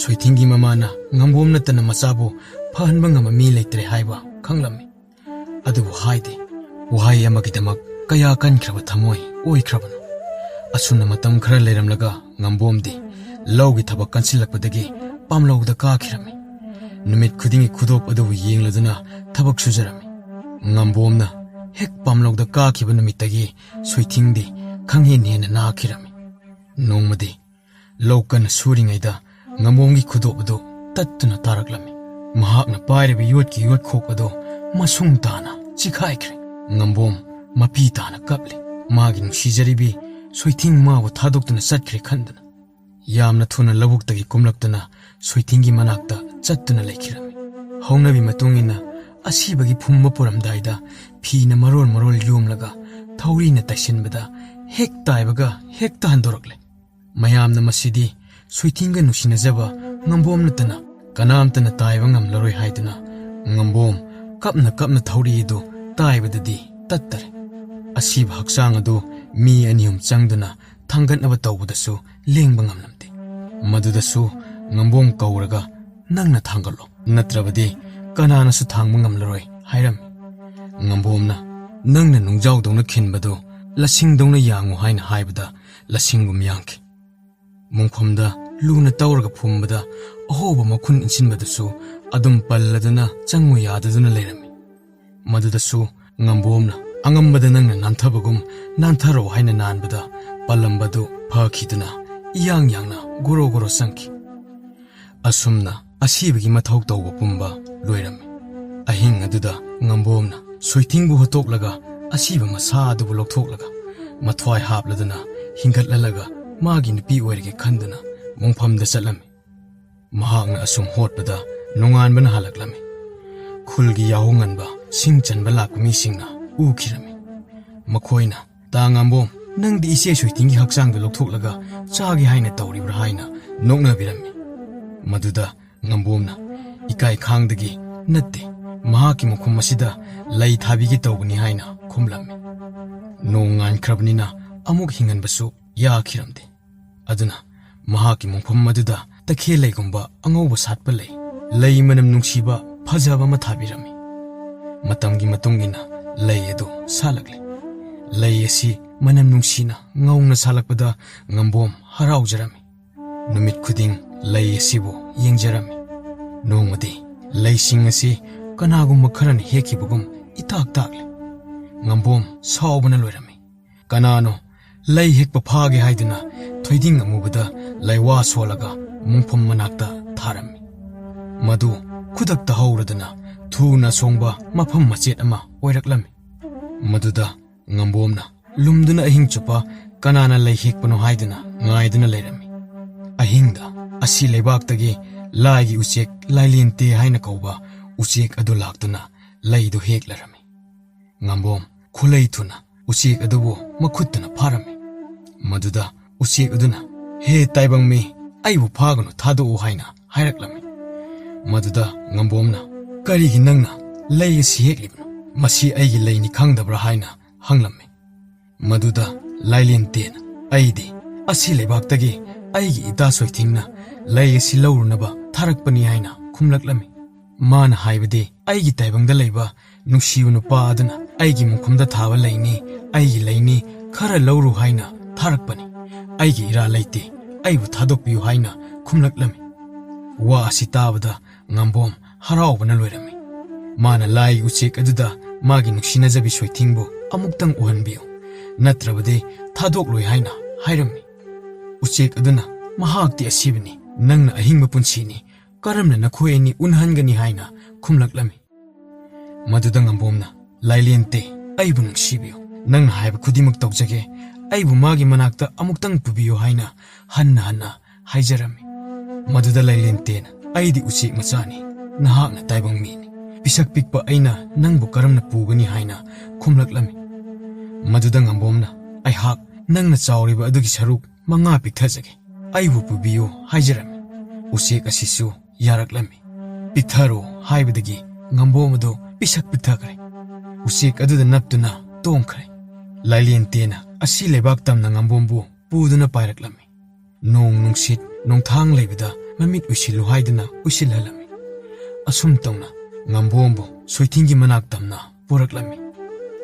ꯁꯣꯏꯊꯤꯡꯒꯤ ꯃꯃꯥꯅ ꯉꯥꯝꯕꯣꯝ ꯅꯠꯇꯅ ꯃꯆꯥꯕꯨ ꯐꯍꯟꯕ ꯉꯝꯕ ꯃꯤ ꯂꯩꯇ꯭ꯔꯦ ꯍꯥꯏꯕ ꯈꯪꯂꯝꯃꯤ꯫ ꯑꯗꯨꯕꯨ ꯍꯥꯏꯗꯦ, ꯋꯥꯍꯩ ꯑꯃꯒꯤꯗꯃꯛ ꯀꯌꯥ ꯀꯟꯈ꯭ꯔꯕ ꯊꯃꯣꯏ ꯑꯣꯏꯈ꯭ꯔꯕꯅꯣ꯫ ꯑꯁꯨꯝꯅ ꯃꯇꯝ ꯈꯔ ꯂꯩꯔꯝꯂꯒ ꯉꯥꯝꯕꯣꯝꯗꯤ ꯂꯧꯒꯤ ꯊꯕꯛ ꯀꯟꯁꯤꯜꯂꯛꯄꯗꯒꯤ ꯄꯥꯝꯂꯧꯗ ꯀꯥꯈꯤꯔꯝꯃꯤ꯫ ꯅꯨꯃꯤꯠ ꯈꯨꯗꯤꯡꯒꯤ ꯈꯨꯗꯣꯞ ꯑꯗꯨꯕꯨ ꯌꯦꯡꯂꯗꯨꯅ ꯊꯕꯛ ꯁꯨꯖꯔꯝꯃꯤ꯫ ꯉꯥꯝꯕꯣꯝꯅ ꯍꯦꯛ ꯄꯥꯝꯂꯧꯗ ꯀꯥꯈꯤꯕ ꯅꯨꯃꯤꯠꯇꯒꯤ ꯁꯣꯏꯊꯤꯡꯗꯤ ꯈꯪꯍꯦꯟ ꯍꯦꯟꯅ ꯅꯥꯈꯤꯔꯝꯃꯤ꯫ ꯅꯣꯡꯃꯗꯤ ꯂꯧ ꯀꯟꯅ ꯁꯨꯔꯤꯉꯩꯗ ꯉꯥꯝꯕꯣꯝꯒꯤ ꯈꯨꯗꯣꯞ ꯑꯗꯨ ꯇꯠꯇꯨꯅ ꯇꯥꯔꯛꯂꯝꯃꯤ꯫ ꯃꯍꯥꯛꯅ ꯄꯥꯏꯔꯤꯕ ꯌꯣꯠꯀꯤ ꯌꯣꯠꯈꯣꯛ ꯑꯗꯨ ꯃꯁꯨꯡ ꯇꯥꯅ ꯆꯤꯈꯥꯏꯈ꯭ꯔꯦ꯫ ꯉꯥꯝꯕꯣꯝ ꯃꯄꯤ ꯇꯥꯅ ꯀꯞꯂꯤ꯫ ꯃꯥꯒꯤ ꯅꯨꯡꯁꯤꯖꯔꯤꯕꯤ ꯁꯣꯏꯊꯤꯡ ꯃꯥꯕꯨ ꯊꯥꯗꯣꯛꯇꯨꯅ ꯆꯠꯈ꯭ꯔꯦ ꯈꯟꯗꯨꯅ꯫ ꯌꯥꯝꯅ ꯊꯨꯅ ꯂꯧꯕꯨꯛꯇꯒꯤ ꯀꯨꯝꯂꯛꯇꯨꯅ ꯁꯣꯏꯊꯤꯡꯒꯤ ꯃꯅꯥꯛꯇ ꯆꯠꯇꯨꯅ ꯂꯩꯈꯤꯔꯝꯃꯤ꯫ ꯍꯧꯅꯕꯤ ꯃꯇꯨꯡ ꯏꯟꯅ ꯑꯁꯤꯕꯒꯤ ꯐꯨꯝꯕ ꯄꯨꯔꯝꯗꯥꯏꯗ ꯐꯤꯅ ꯃꯔꯣꯜ ꯃꯔꯣꯜ ꯌꯣꯝꯂꯒ ꯊꯧꯔꯤꯅ ꯇꯩꯁꯤꯟꯕꯗ ꯍꯦꯛ ꯇꯥꯏꯕꯒ ꯍꯦꯛꯇ ꯍꯟꯗꯣꯔꯛꯂꯦ꯫ ꯃꯌꯥꯝꯅ ꯃꯁꯤꯗꯤ ꯁꯣꯏꯊꯤꯡꯒ ꯅꯨꯡꯁꯤꯅꯖꯕ ꯉꯥꯝꯕꯣꯝ ꯅꯠꯇꯅ ꯀꯅꯥꯝꯇꯅ ꯇꯥꯏꯕ ꯉꯝꯂꯔꯣꯏ ꯍꯥꯏꯗꯨꯅ ꯉꯥꯝꯕꯣꯝ ꯀꯞꯅ ꯀꯞꯅ ꯊꯧꯔꯤ ꯑꯗꯨ ꯇꯥꯏꯕꯗꯗꯤ ꯇꯠꯇꯔꯦ꯫ ꯑꯁꯤꯕ ꯍꯛꯆꯥꯡ ꯑꯗꯨ ꯃꯤ ꯑꯅꯤ ꯑꯍꯨꯝ ꯆꯪꯗꯨꯅ ꯊꯥꯡꯒꯠꯅꯕ ꯇꯧꯕꯗꯁꯨ ꯂꯦꯡꯕ ꯉꯝꯂꯝꯗꯦ꯫ ꯃꯗꯨꯗꯁꯨ ꯉꯥꯝꯕꯣꯝ ꯀꯧꯔꯒ, "ꯅꯪꯅ ꯊꯥꯡꯒꯠꯂꯣ, ꯅꯠꯇ꯭ꯔꯕꯗꯤ ꯀꯅꯥꯅꯁꯨ ꯊꯥꯡꯕ ꯉꯝꯂꯔꯣꯏ" ꯍꯥꯏꯔꯝꯃꯤ꯫ ꯉꯥꯝꯕꯣꯝꯅ, "ꯅꯪꯅ ꯅꯨꯡꯖꯥꯎꯗꯧꯅ ꯈꯤꯟꯕꯗꯨ ꯂꯁꯤꯡꯗꯧꯅ ꯌꯥꯡꯉꯨ" ꯍꯥꯏꯅ ꯍꯥꯏꯕꯗ ꯂꯁꯤꯡꯒꯨꯝ ꯌꯥꯡꯈꯤ꯫ ꯃꯣꯡꯐꯝꯗ ꯂꯨꯅ ꯇꯧꯔꯒ ꯐꯨꯝꯕꯗ ꯑꯍꯣꯕ ꯃꯈꯨꯟ ꯏꯟꯁꯤꯟꯕꯗꯨꯁꯨ ꯑꯗꯨꯝ ꯄꯜꯂꯗꯨꯅ ꯆꯪꯉꯨ ꯌꯥꯗꯗꯨꯅ ꯂꯩꯔꯝꯃꯤ꯫ ꯃꯗꯨꯗꯁꯨ ꯉꯥꯝꯕꯣꯝꯅ, "ꯑꯉꯝꯕꯗ ꯅꯪꯅ ꯅꯥꯟꯊꯕꯒꯨꯝ ꯅꯥꯟꯊꯔꯣ" ꯍꯥꯏꯅ ꯅꯥꯟꯕꯗ ꯄꯜꯂꯝꯕꯗꯨ ꯐꯈꯤꯗꯨꯅ ꯏꯌꯥꯡ ꯌꯥꯡꯅ ꯒꯣꯔꯣ ꯒꯣꯔꯣ ꯆꯪꯈꯤ꯫ ꯑꯁꯨꯝꯅ ꯑꯁꯤꯕꯒꯤ ꯃꯊꯧ ꯇꯧꯕ ꯄꯨꯝꯕ ꯂꯣꯏꯔꯝꯃꯤ꯫ ꯑꯍꯤꯡ ꯑꯗꯨꯗ ꯉꯥꯝꯕꯣꯝꯅ ꯁꯣꯏꯊꯤꯡꯕꯨ ꯍꯣꯠꯇꯣꯛꯂꯒ ꯑꯁꯤꯕ ꯃꯁꯥ ꯑꯗꯨꯕꯨ ꯂꯧꯊꯣꯛꯂꯒ ꯃꯊ꯭ꯋꯥꯏ ꯍꯥꯞꯂꯗꯨꯅ ꯍꯤꯡꯒꯠꯍꯜꯂꯒ ꯃꯥꯒꯤ ꯅꯨꯄꯤ ꯑꯣꯏꯔꯒꯦ ꯈꯟꯗꯨꯅ ꯃꯣꯡꯐꯝꯗ ꯆꯠꯂꯝꯃꯤ꯫ ꯃꯍꯥꯛꯅ ꯑꯁꯨꯝ ꯍꯣꯠꯄꯗ ꯅꯣꯡꯉꯥꯟꯕꯅ ꯍꯜꯂꯛꯂꯝꯃꯤ꯫ ꯈꯨꯜꯒꯤ ꯌꯥꯍꯧ ꯉꯟꯕ, ꯁꯤꯡ ꯆꯟꯕ ꯂꯥꯛꯄ ꯃꯤꯁꯤꯡꯅ ꯎꯈꯤꯔꯝꯃꯤ꯫ ꯃꯈꯣꯏꯅ, "ꯇꯥ ꯉꯥꯝꯕꯣꯝ, ꯅꯪꯗꯤ ꯏꯆꯦ ꯁꯣꯏꯊꯤꯡꯒꯤ ꯍꯛꯆꯥꯡꯗꯨ ꯂꯧꯊꯣꯛꯂꯒ ꯆꯥꯒꯦ ꯍꯥꯏꯅ ꯇꯧꯔꯤꯕ꯭ꯔꯥ?" ꯍꯥꯏꯅ ꯅꯣꯛꯅꯕꯤꯔꯝꯃꯤ꯫ ꯃꯗꯨꯗ ꯉꯥꯝꯕꯣꯝꯅ ꯏꯀꯥꯏ ꯈꯥꯡꯗꯒꯤ, "ꯅꯠꯇꯦ, ꯃꯍꯥꯛꯀꯤ ꯃꯈꯨꯝ ꯑꯁꯤꯗ ꯂꯩ ꯊꯥꯕꯤꯒꯦ ꯇꯧꯕꯅꯤ" ꯍꯥꯏꯅ ꯈꯨꯝꯂꯝꯃꯤ꯫ ꯅꯣꯡ ꯉꯥꯟꯈ꯭ꯔꯕꯅꯤꯅ ꯑꯃꯨꯛ ꯍꯤꯡꯍꯟꯕꯁꯨ ꯌꯥꯈꯤꯔꯝꯗꯦ꯫ ꯑꯗꯨꯅ ꯃꯍꯥꯛꯀꯤ ꯃꯣꯡꯐꯝ ꯑꯗꯨꯗ ꯇꯈꯦꯜ ꯂꯩꯒꯨꯝꯕ ꯑꯉꯧꯕ ꯁꯥꯠꯄ ꯂꯩ, ꯂꯩ ꯃꯅꯝ ꯅꯨꯡꯁꯤꯕ ꯐꯖꯕ ꯑꯃ ꯊꯥꯕꯤꯔꯝꯃꯤ꯫ ꯃꯇꯝꯒꯤ ꯃꯇꯨꯡ ꯏꯟꯅ ꯂꯩ ꯑꯗꯨ ꯁꯥꯠꯂꯛꯂꯦ꯫ ꯂꯩ ꯑꯁꯤ ꯃꯅꯝ ꯅꯨꯡꯁꯤꯅ ꯉꯧꯅ ꯁꯥꯠꯂꯛꯄꯗ ꯉꯥꯝꯕꯣꯝ ꯍꯔꯥꯎꯖꯔꯝꯃꯤ꯫ ꯅꯨꯃꯤꯠ ꯈꯨꯗꯤꯡ ꯂꯩ ꯑꯁꯤꯕꯨ ꯌꯦꯡꯖꯔꯝꯃꯤ꯫ ꯅꯣꯡꯃꯗꯤ ꯂꯩꯁꯤꯡ ꯑꯁꯤ ꯀꯅꯥꯒꯨꯝꯕ ꯈꯔꯅ ꯍꯦꯛꯈꯤꯕꯒꯨꯝ ꯏꯇꯥꯛ ꯇꯥꯛꯂꯦ꯫ ꯉꯥꯝꯕꯣꯝ ꯁꯥꯎꯕꯅ ꯂꯣꯏꯔꯝꯃꯤ꯫ ꯀꯅꯥꯅꯣ ꯂꯩ ꯍꯦꯛꯄ ꯐꯥꯒꯦ ꯍꯥꯏꯗꯨꯅ ꯊꯣꯏꯗꯤꯡ ꯑꯃꯨꯕꯗ ꯂꯩꯋꯥ ꯁꯣꯜꯂꯒ ꯃꯣꯡꯐꯝ ꯃꯅꯥꯛꯇ ꯊꯥꯔꯝꯃꯤ꯫ ꯃꯗꯨ ꯈꯨꯗꯛꯇ ꯍꯧꯔꯗꯨꯅ ꯊꯨꯅ ꯁꯣꯡꯕ ꯃꯐꯝ ꯃꯆꯦꯠ ꯑꯃ ꯑꯣꯏꯔꯛꯂꯝꯃꯤ꯫ ꯃꯗꯨꯗ ꯉꯥꯝꯕꯣꯝꯅ ꯂꯨꯝꯗꯨꯅ ꯑꯍꯤꯡ ꯆꯨꯞꯄ ꯀꯅꯥꯅ ꯂꯩ ꯍꯦꯛꯄꯅꯣ ꯍꯥꯏꯗꯨꯅ ꯉꯥꯏꯗꯨꯅ ꯂꯩꯔꯝꯃꯤ꯫ ꯑꯍꯤꯡꯗ ꯑꯁꯤ ꯂꯩꯕꯥꯛꯇꯒꯤ ꯂꯥꯏꯒꯤ ꯎꯆꯦꯛ ꯂꯥꯏꯂꯦꯟꯇꯦ ꯍꯥꯏꯅ ꯀꯧꯕ ꯎꯆꯦꯛ ꯑꯗꯨ ꯂꯥꯛꯇꯨꯅ ꯂꯩꯗꯨ ꯍꯦꯛꯂꯔꯝꯃꯤ꯫ ꯉꯥꯝꯕꯣꯝ ꯈꯨꯂꯩ ꯊꯨꯅ ꯎꯆꯦꯛ ꯑꯗꯨꯕꯨ ꯃꯈꯨꯠꯇꯨꯅ ꯐꯥꯔꯝꯃꯤ꯫ ꯃꯗꯨꯗ ꯎꯆꯦꯛ ꯑꯗꯨꯅ, "ꯍꯦ ꯇꯥꯏꯕꯪ ꯃꯤ, ꯑꯩꯕꯨ ꯐꯥꯒꯅꯨ, ꯊꯥꯗꯣꯛꯎ" ꯍꯥꯏꯅ ꯍꯥꯏꯔꯛꯂꯝꯃꯤ꯫ ꯃꯗꯨꯗ ꯉꯥꯝꯕꯣꯝꯅ, "ꯀꯔꯤꯒꯤ ꯅꯪꯅ ꯂꯩ ꯑꯁꯤ ꯍꯦꯛꯂꯤꯕꯅꯣ? ꯃꯁꯤ ꯑꯩꯒꯤ ꯂꯩꯅꯤ ꯈꯪꯗꯕ꯭ꯔꯥ?" ꯍꯥꯏꯅ ꯍꯪꯂꯝꯃꯤ꯫ ꯃꯗꯨꯗ ꯂꯥꯏꯂꯦꯟꯇꯦꯅ, "ꯑꯩꯗꯤ ꯑꯁꯤ ꯂꯩꯕꯥꯛꯇꯒꯤ ꯑꯩꯒꯤ ꯏꯇꯥ ꯁꯣꯏꯊꯤꯡꯅ ꯂꯩ ꯑꯁꯤ ꯂꯧꯔꯨꯅꯕ ꯊꯥꯔꯛꯄꯅꯤ" ꯍꯥꯏꯅ ꯈꯨꯝꯂꯛꯂꯝꯃꯤ꯫ ꯃꯥꯅ ꯍꯥꯏꯕꯗꯤ, "ꯑꯩꯒꯤ ꯇꯥꯏꯕꯪꯗ ꯂꯩꯕ ꯅꯨꯡꯁꯤꯕ ꯅꯨꯄꯥ ꯑꯗꯨꯅ ꯑꯩꯒꯤ ꯃꯣꯡꯐꯝꯗ ꯊꯥꯕ ꯂꯩꯅꯤ, ꯑꯩꯒꯤ ꯂꯩꯅꯤ, ꯈꯔ ꯂꯧꯔꯨ ꯍꯥꯏꯅ ꯊꯥꯔꯛꯄꯅꯤ꯫ ꯑꯩꯒꯤ ꯏꯔꯥ ꯂꯩꯇꯦ, ꯑꯩꯕꯨ ꯊꯥꯗꯣꯛꯄꯤꯌꯨ" ꯍꯥꯏꯅ ꯈꯨꯝꯂꯛꯂꯝꯃꯤ꯫ ꯋꯥ ꯑꯁꯤ ꯇꯥꯕꯗ ꯉꯥꯝꯕꯣꯝ ꯍꯔꯥꯎꯕꯅ ꯂꯣꯏꯔꯝꯃꯤ꯫ ꯃꯥꯅ ꯂꯥꯏ ꯎꯆꯦꯛ ꯑꯗꯨꯗ ꯃꯥꯒꯤ ꯅꯨꯡꯁꯤꯅꯖꯕꯤ ꯁꯣꯏꯊꯤꯡꯕꯨ ꯑꯃꯨꯛꯇꯪ ꯎꯍꯟꯕꯤꯌꯨ, ꯅꯠꯇ꯭ꯔꯕꯗꯤ ꯊꯥꯗꯣꯛꯂꯣꯏ ꯍꯥꯏꯅ ꯍꯥꯏꯔꯝꯃꯤ꯫ ꯎꯆꯦꯛ ꯑꯗꯨꯅ, "ꯃꯍꯥꯛꯇꯤ ꯑꯁꯤꯕꯅꯤ, ꯅꯪꯅ ꯑꯍꯤꯡꯕ ꯄꯨꯟꯁꯤꯅꯤ, ꯀꯔꯝꯅ ꯅꯈꯣꯏ ꯑꯅꯤ ꯎꯅꯍꯟꯒꯅꯤ?" ꯍꯥꯏꯅ ꯈꯨꯝꯂꯛꯂꯝꯃꯤ꯫ ꯃꯗꯨꯗ ꯉꯥꯝꯕꯣꯝꯅ, "ꯂꯥꯏꯂꯦꯟꯇꯦ, ꯑꯩꯕꯨ ꯅꯨꯡꯁꯤꯕꯤꯌꯨ, ꯅꯪꯅ ꯍꯥꯏꯕ ꯈꯨꯗꯤꯡꯃꯛ ꯇꯧꯖꯒꯦ, ꯑꯩꯕꯨ ꯃꯥꯒꯤ ꯃꯅꯥꯛꯇ ꯑꯃꯨꯛꯇꯪ ꯄꯨꯕꯤꯌꯨ ꯍꯥꯏꯅ ꯍꯟꯅ ꯍꯟꯅ ꯍꯥꯏꯖꯔꯝꯃꯤ꯫ ꯃꯗꯨꯗ ꯂꯥꯏꯂꯦꯟꯇꯦꯅ, "ꯑꯩꯗꯤ ꯎꯆꯦꯛ ꯃꯆꯥꯅꯤ, ꯅꯍꯥꯛꯅ ꯇꯥꯏꯕꯪ ꯃꯤꯅꯤ꯫ ꯄꯤꯁꯛ ꯄꯤꯛꯄ ꯑꯩꯅ ꯅꯪꯕꯨ ꯀꯔꯝꯅ ꯄꯨꯒꯅꯤ?" ꯍꯥꯏꯅ ꯈꯨꯝꯂꯛꯂꯝꯃꯤ꯫ ꯃꯗꯨꯗ ꯉꯝꯕꯣꯝꯅ, "ꯑꯩꯍꯥꯛ ꯅꯪꯅ ꯆꯥꯎꯔꯤꯕ ꯑꯗꯨꯒꯤ ꯁꯔꯨꯛ ꯃꯉꯥ ꯄꯤꯛꯊꯖꯒꯦ꯫ ꯑꯩꯕꯨ ꯄꯨꯕꯤꯌꯨ" ꯍꯥꯏꯖꯔꯝꯃꯤ꯫ ꯎꯆꯦꯛ ꯑꯁꯤꯁꯨ ꯌꯥꯔꯛꯂꯝꯃꯤ꯫ "ꯄꯤꯛꯊꯔꯣ" ꯍꯥꯏꯕꯗꯒꯤ ꯉꯝꯕꯣꯝ ꯑꯗꯨ ꯄꯤꯁꯛ ꯄꯤꯛꯊꯈ꯭ꯔꯦ꯫ ꯎꯆꯦꯛ ꯑꯗꯨꯗ ꯅꯞꯇꯨꯅ ꯇꯣꯡꯈ꯭ꯔꯦ꯫ ꯂꯥꯏꯂꯦꯟꯇꯦꯅ ꯑꯁꯤ ꯂꯩꯕꯥꯛ ꯇꯝꯅ ꯉꯝꯕꯣꯝꯕꯨ ꯄꯨꯗꯨꯅ ꯄꯥꯏꯔꯛꯂꯝꯃꯤ꯫ ꯅꯣꯡ ꯅꯨꯡꯁꯤꯠ ꯅꯣꯡꯊꯥꯡ ꯂꯩꯕꯗ ꯃꯃꯤꯠ ꯎꯏꯁꯤꯜꯂꯨ ꯍꯥꯏꯗꯨꯅ ꯎꯏꯁꯤꯜꯍꯜꯂꯝꯃꯤ꯫ ꯑꯁꯨꯝ ꯇꯧꯅ ꯉꯝꯕꯣꯝꯕꯨ ꯁꯣꯏꯊꯤꯡꯒꯤ ꯃꯅꯥꯛ ꯇꯝꯅ ꯄꯨꯔꯛꯂꯝꯃꯤ꯫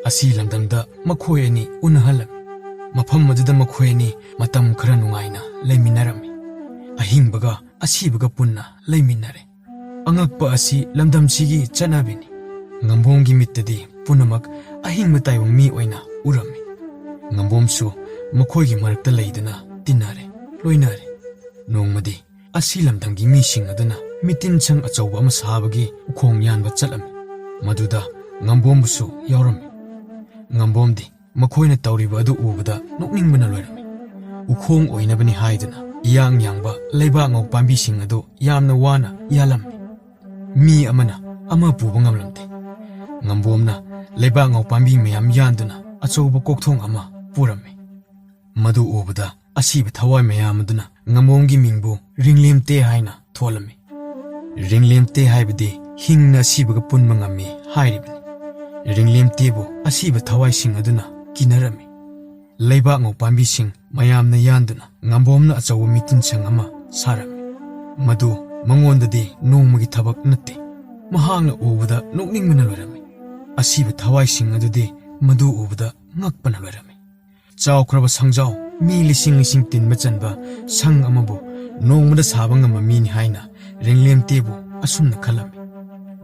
ꯑꯁꯤ ꯂꯝꯗꯝꯗ ꯃꯈꯣꯏ ꯑꯅꯤ ꯎꯅꯍꯜꯂꯝꯃꯤ꯫ ꯃꯐꯝ ꯑꯗꯨꯗ ꯃꯈꯣꯏ ꯑꯅꯤ ꯃꯇꯝ ꯈꯔ ꯅꯨꯡꯉꯥꯏꯅ ꯂꯩꯃꯤꯟꯅꯔꯝꯃꯤ꯫ ꯑꯍꯤꯡꯕꯒ ꯑꯁꯤꯕꯒ ꯄꯨꯟꯅ ꯂꯩꯃꯤꯟꯅꯔꯦ꯫ ꯑꯉꯛꯄ ꯑꯁꯤ ꯂꯝꯗꯝꯁꯤꯒꯤ ꯆꯠꯅꯕꯤꯅꯤ꯫ ꯉꯝꯕꯣꯝꯒꯤ ꯃꯤꯠꯇꯗꯤ ꯄꯨꯝꯅꯃꯛ ꯑꯍꯤꯡꯕ ꯇꯥꯏꯕꯪ ꯃꯤ ꯑꯣꯏꯅ ꯎꯔꯝꯃꯤ꯫ ꯉꯝꯕꯣꯝꯁꯨ ꯃꯈꯣꯏꯒꯤ ꯃꯔꯛꯇ ꯂꯩꯗꯨꯅ ꯇꯤꯟꯅꯔꯦ, ꯂꯣꯏꯅꯔꯦ꯫ ꯅꯣꯡꯃꯗꯤ ꯑꯁꯤ ꯂꯝꯗꯝꯒꯤ ꯃꯤꯁꯤꯡ ꯑꯗꯨꯅ ꯃꯤꯇꯤꯟ ꯁꯪ ꯑꯆꯧꯕ ꯑꯃ ꯁꯥꯕꯒꯤ ꯎꯈꯣꯡ ꯌꯥꯟꯕ ꯆꯠꯂꯝꯃꯤ꯫ ꯃꯗꯨꯗ ꯉꯝꯕꯣꯝꯕꯨꯁꯨ ꯌꯥꯎꯔꯝꯃꯤ꯫ ꯉꯝꯕꯣꯝꯗꯤ ꯃꯈꯣꯏꯅ ꯇꯧꯔꯤꯕ ꯑꯗꯨ ꯎꯕꯗ ꯅꯣꯛꯅꯤꯡꯕꯅ ꯂꯣꯏꯔꯝꯃꯤ꯫ ꯎꯈꯣꯡ ꯑꯣꯏꯅꯕꯅꯤ ꯍꯥꯏꯗꯨꯅ ꯏꯌꯥꯡ ꯌꯥꯡꯕ ꯂꯩꯕꯥꯛ ꯉꯧ ꯄꯥꯝꯕꯤꯁꯤꯡ ꯑꯗꯨ ꯌꯥꯝꯅ ꯋꯥꯅ ꯌꯥꯜꯂꯝꯃꯤ꯫ ꯃꯤ ꯑꯃꯅ ꯑꯃ ꯄꯨꯕ ꯉꯝꯂꯝꯗꯦ꯫ ꯉꯝꯕꯣꯝꯅ ꯂꯩꯕꯥꯛ ꯉꯧ ꯄꯥꯝꯕꯤ ꯃꯌꯥꯝ ꯌꯥꯟꯗꯨꯅ ꯑꯆꯧꯕ ꯀꯣꯛꯊꯣꯡ ꯑꯃ ꯄꯨꯔꯝꯃꯤ꯫ ꯃꯗꯨ ꯎꯕꯗ ꯑꯁꯤꯕ ꯊꯋꯥꯏ ꯃꯌꯥꯝ ꯑꯗꯨꯅ ꯉꯝꯕꯣꯝꯒꯤ ꯃꯤꯡꯕꯨ ꯔꯤꯡꯂꯦꯝꯇꯦ ꯍꯥꯏꯅ ꯊꯣꯜꯂꯝꯃꯤ꯫ ꯔꯤꯡꯂꯦꯝꯇꯦ ꯍꯥꯏꯕꯗꯤ ꯍꯤꯡꯅ ꯑꯁꯤꯕꯒ ꯄꯨꯟꯕ ꯉꯝꯃꯤ ꯍꯥꯏꯔꯤꯕꯅꯤ꯫ ꯔꯤꯡꯂꯦꯝꯇꯦꯕꯨ ꯑꯁꯤꯕ ꯊꯋꯥꯏꯁꯤꯡ ꯑꯗꯨꯅ ꯀꯤꯅꯔꯝꯃꯤ꯫ ꯂꯩꯕꯥꯛ ꯉꯧ ꯄꯥꯝꯕꯤꯁꯤꯡ ꯃꯌꯥꯝꯅ ꯌꯥꯟꯗꯨꯅ ꯉꯝꯕꯣꯝꯅ ꯑꯆꯧꯕ ꯃꯤꯇꯤꯟꯁꯪ ꯑꯃ ꯁꯥꯔꯝꯃꯤ꯫ ꯃꯗꯨ ꯃꯉꯣꯟꯗꯗꯤ ꯅꯣꯡꯃꯒꯤ ꯊꯕꯛ ꯅꯠꯇꯦ꯫ ꯃꯍꯥꯛꯅ ꯎꯕꯗ ꯅꯣꯛꯅꯤꯡꯕꯅ ꯂꯣꯏꯔꯝꯃꯤ꯫ ꯑꯁꯤꯕ ꯊꯋꯥꯏꯁꯤꯡ ꯑꯗꯨꯗꯤ ꯃꯗꯨ ꯎꯕꯗ ꯉꯛꯄꯅ ꯂꯣꯏꯔꯝꯃꯤ꯫ ꯆꯥꯎꯈ꯭ꯔꯕ ꯁꯪꯖꯥꯎ, ꯃꯤ ꯂꯤꯁꯤꯡ ꯂꯤꯁꯤꯡ ꯇꯤꯟꯕ ꯆꯟꯕ ꯁꯪ ꯑꯃꯕꯨ ꯅꯣꯡꯃꯗ ꯁꯥꯕ ꯉꯝꯕ ꯃꯤꯅꯤ ꯍꯥꯏꯅ ꯔꯤꯡꯂꯦꯝꯇꯦꯕꯨ ꯑꯁꯨꯝꯅ ꯈꯜꯂꯝꯃꯤ꯫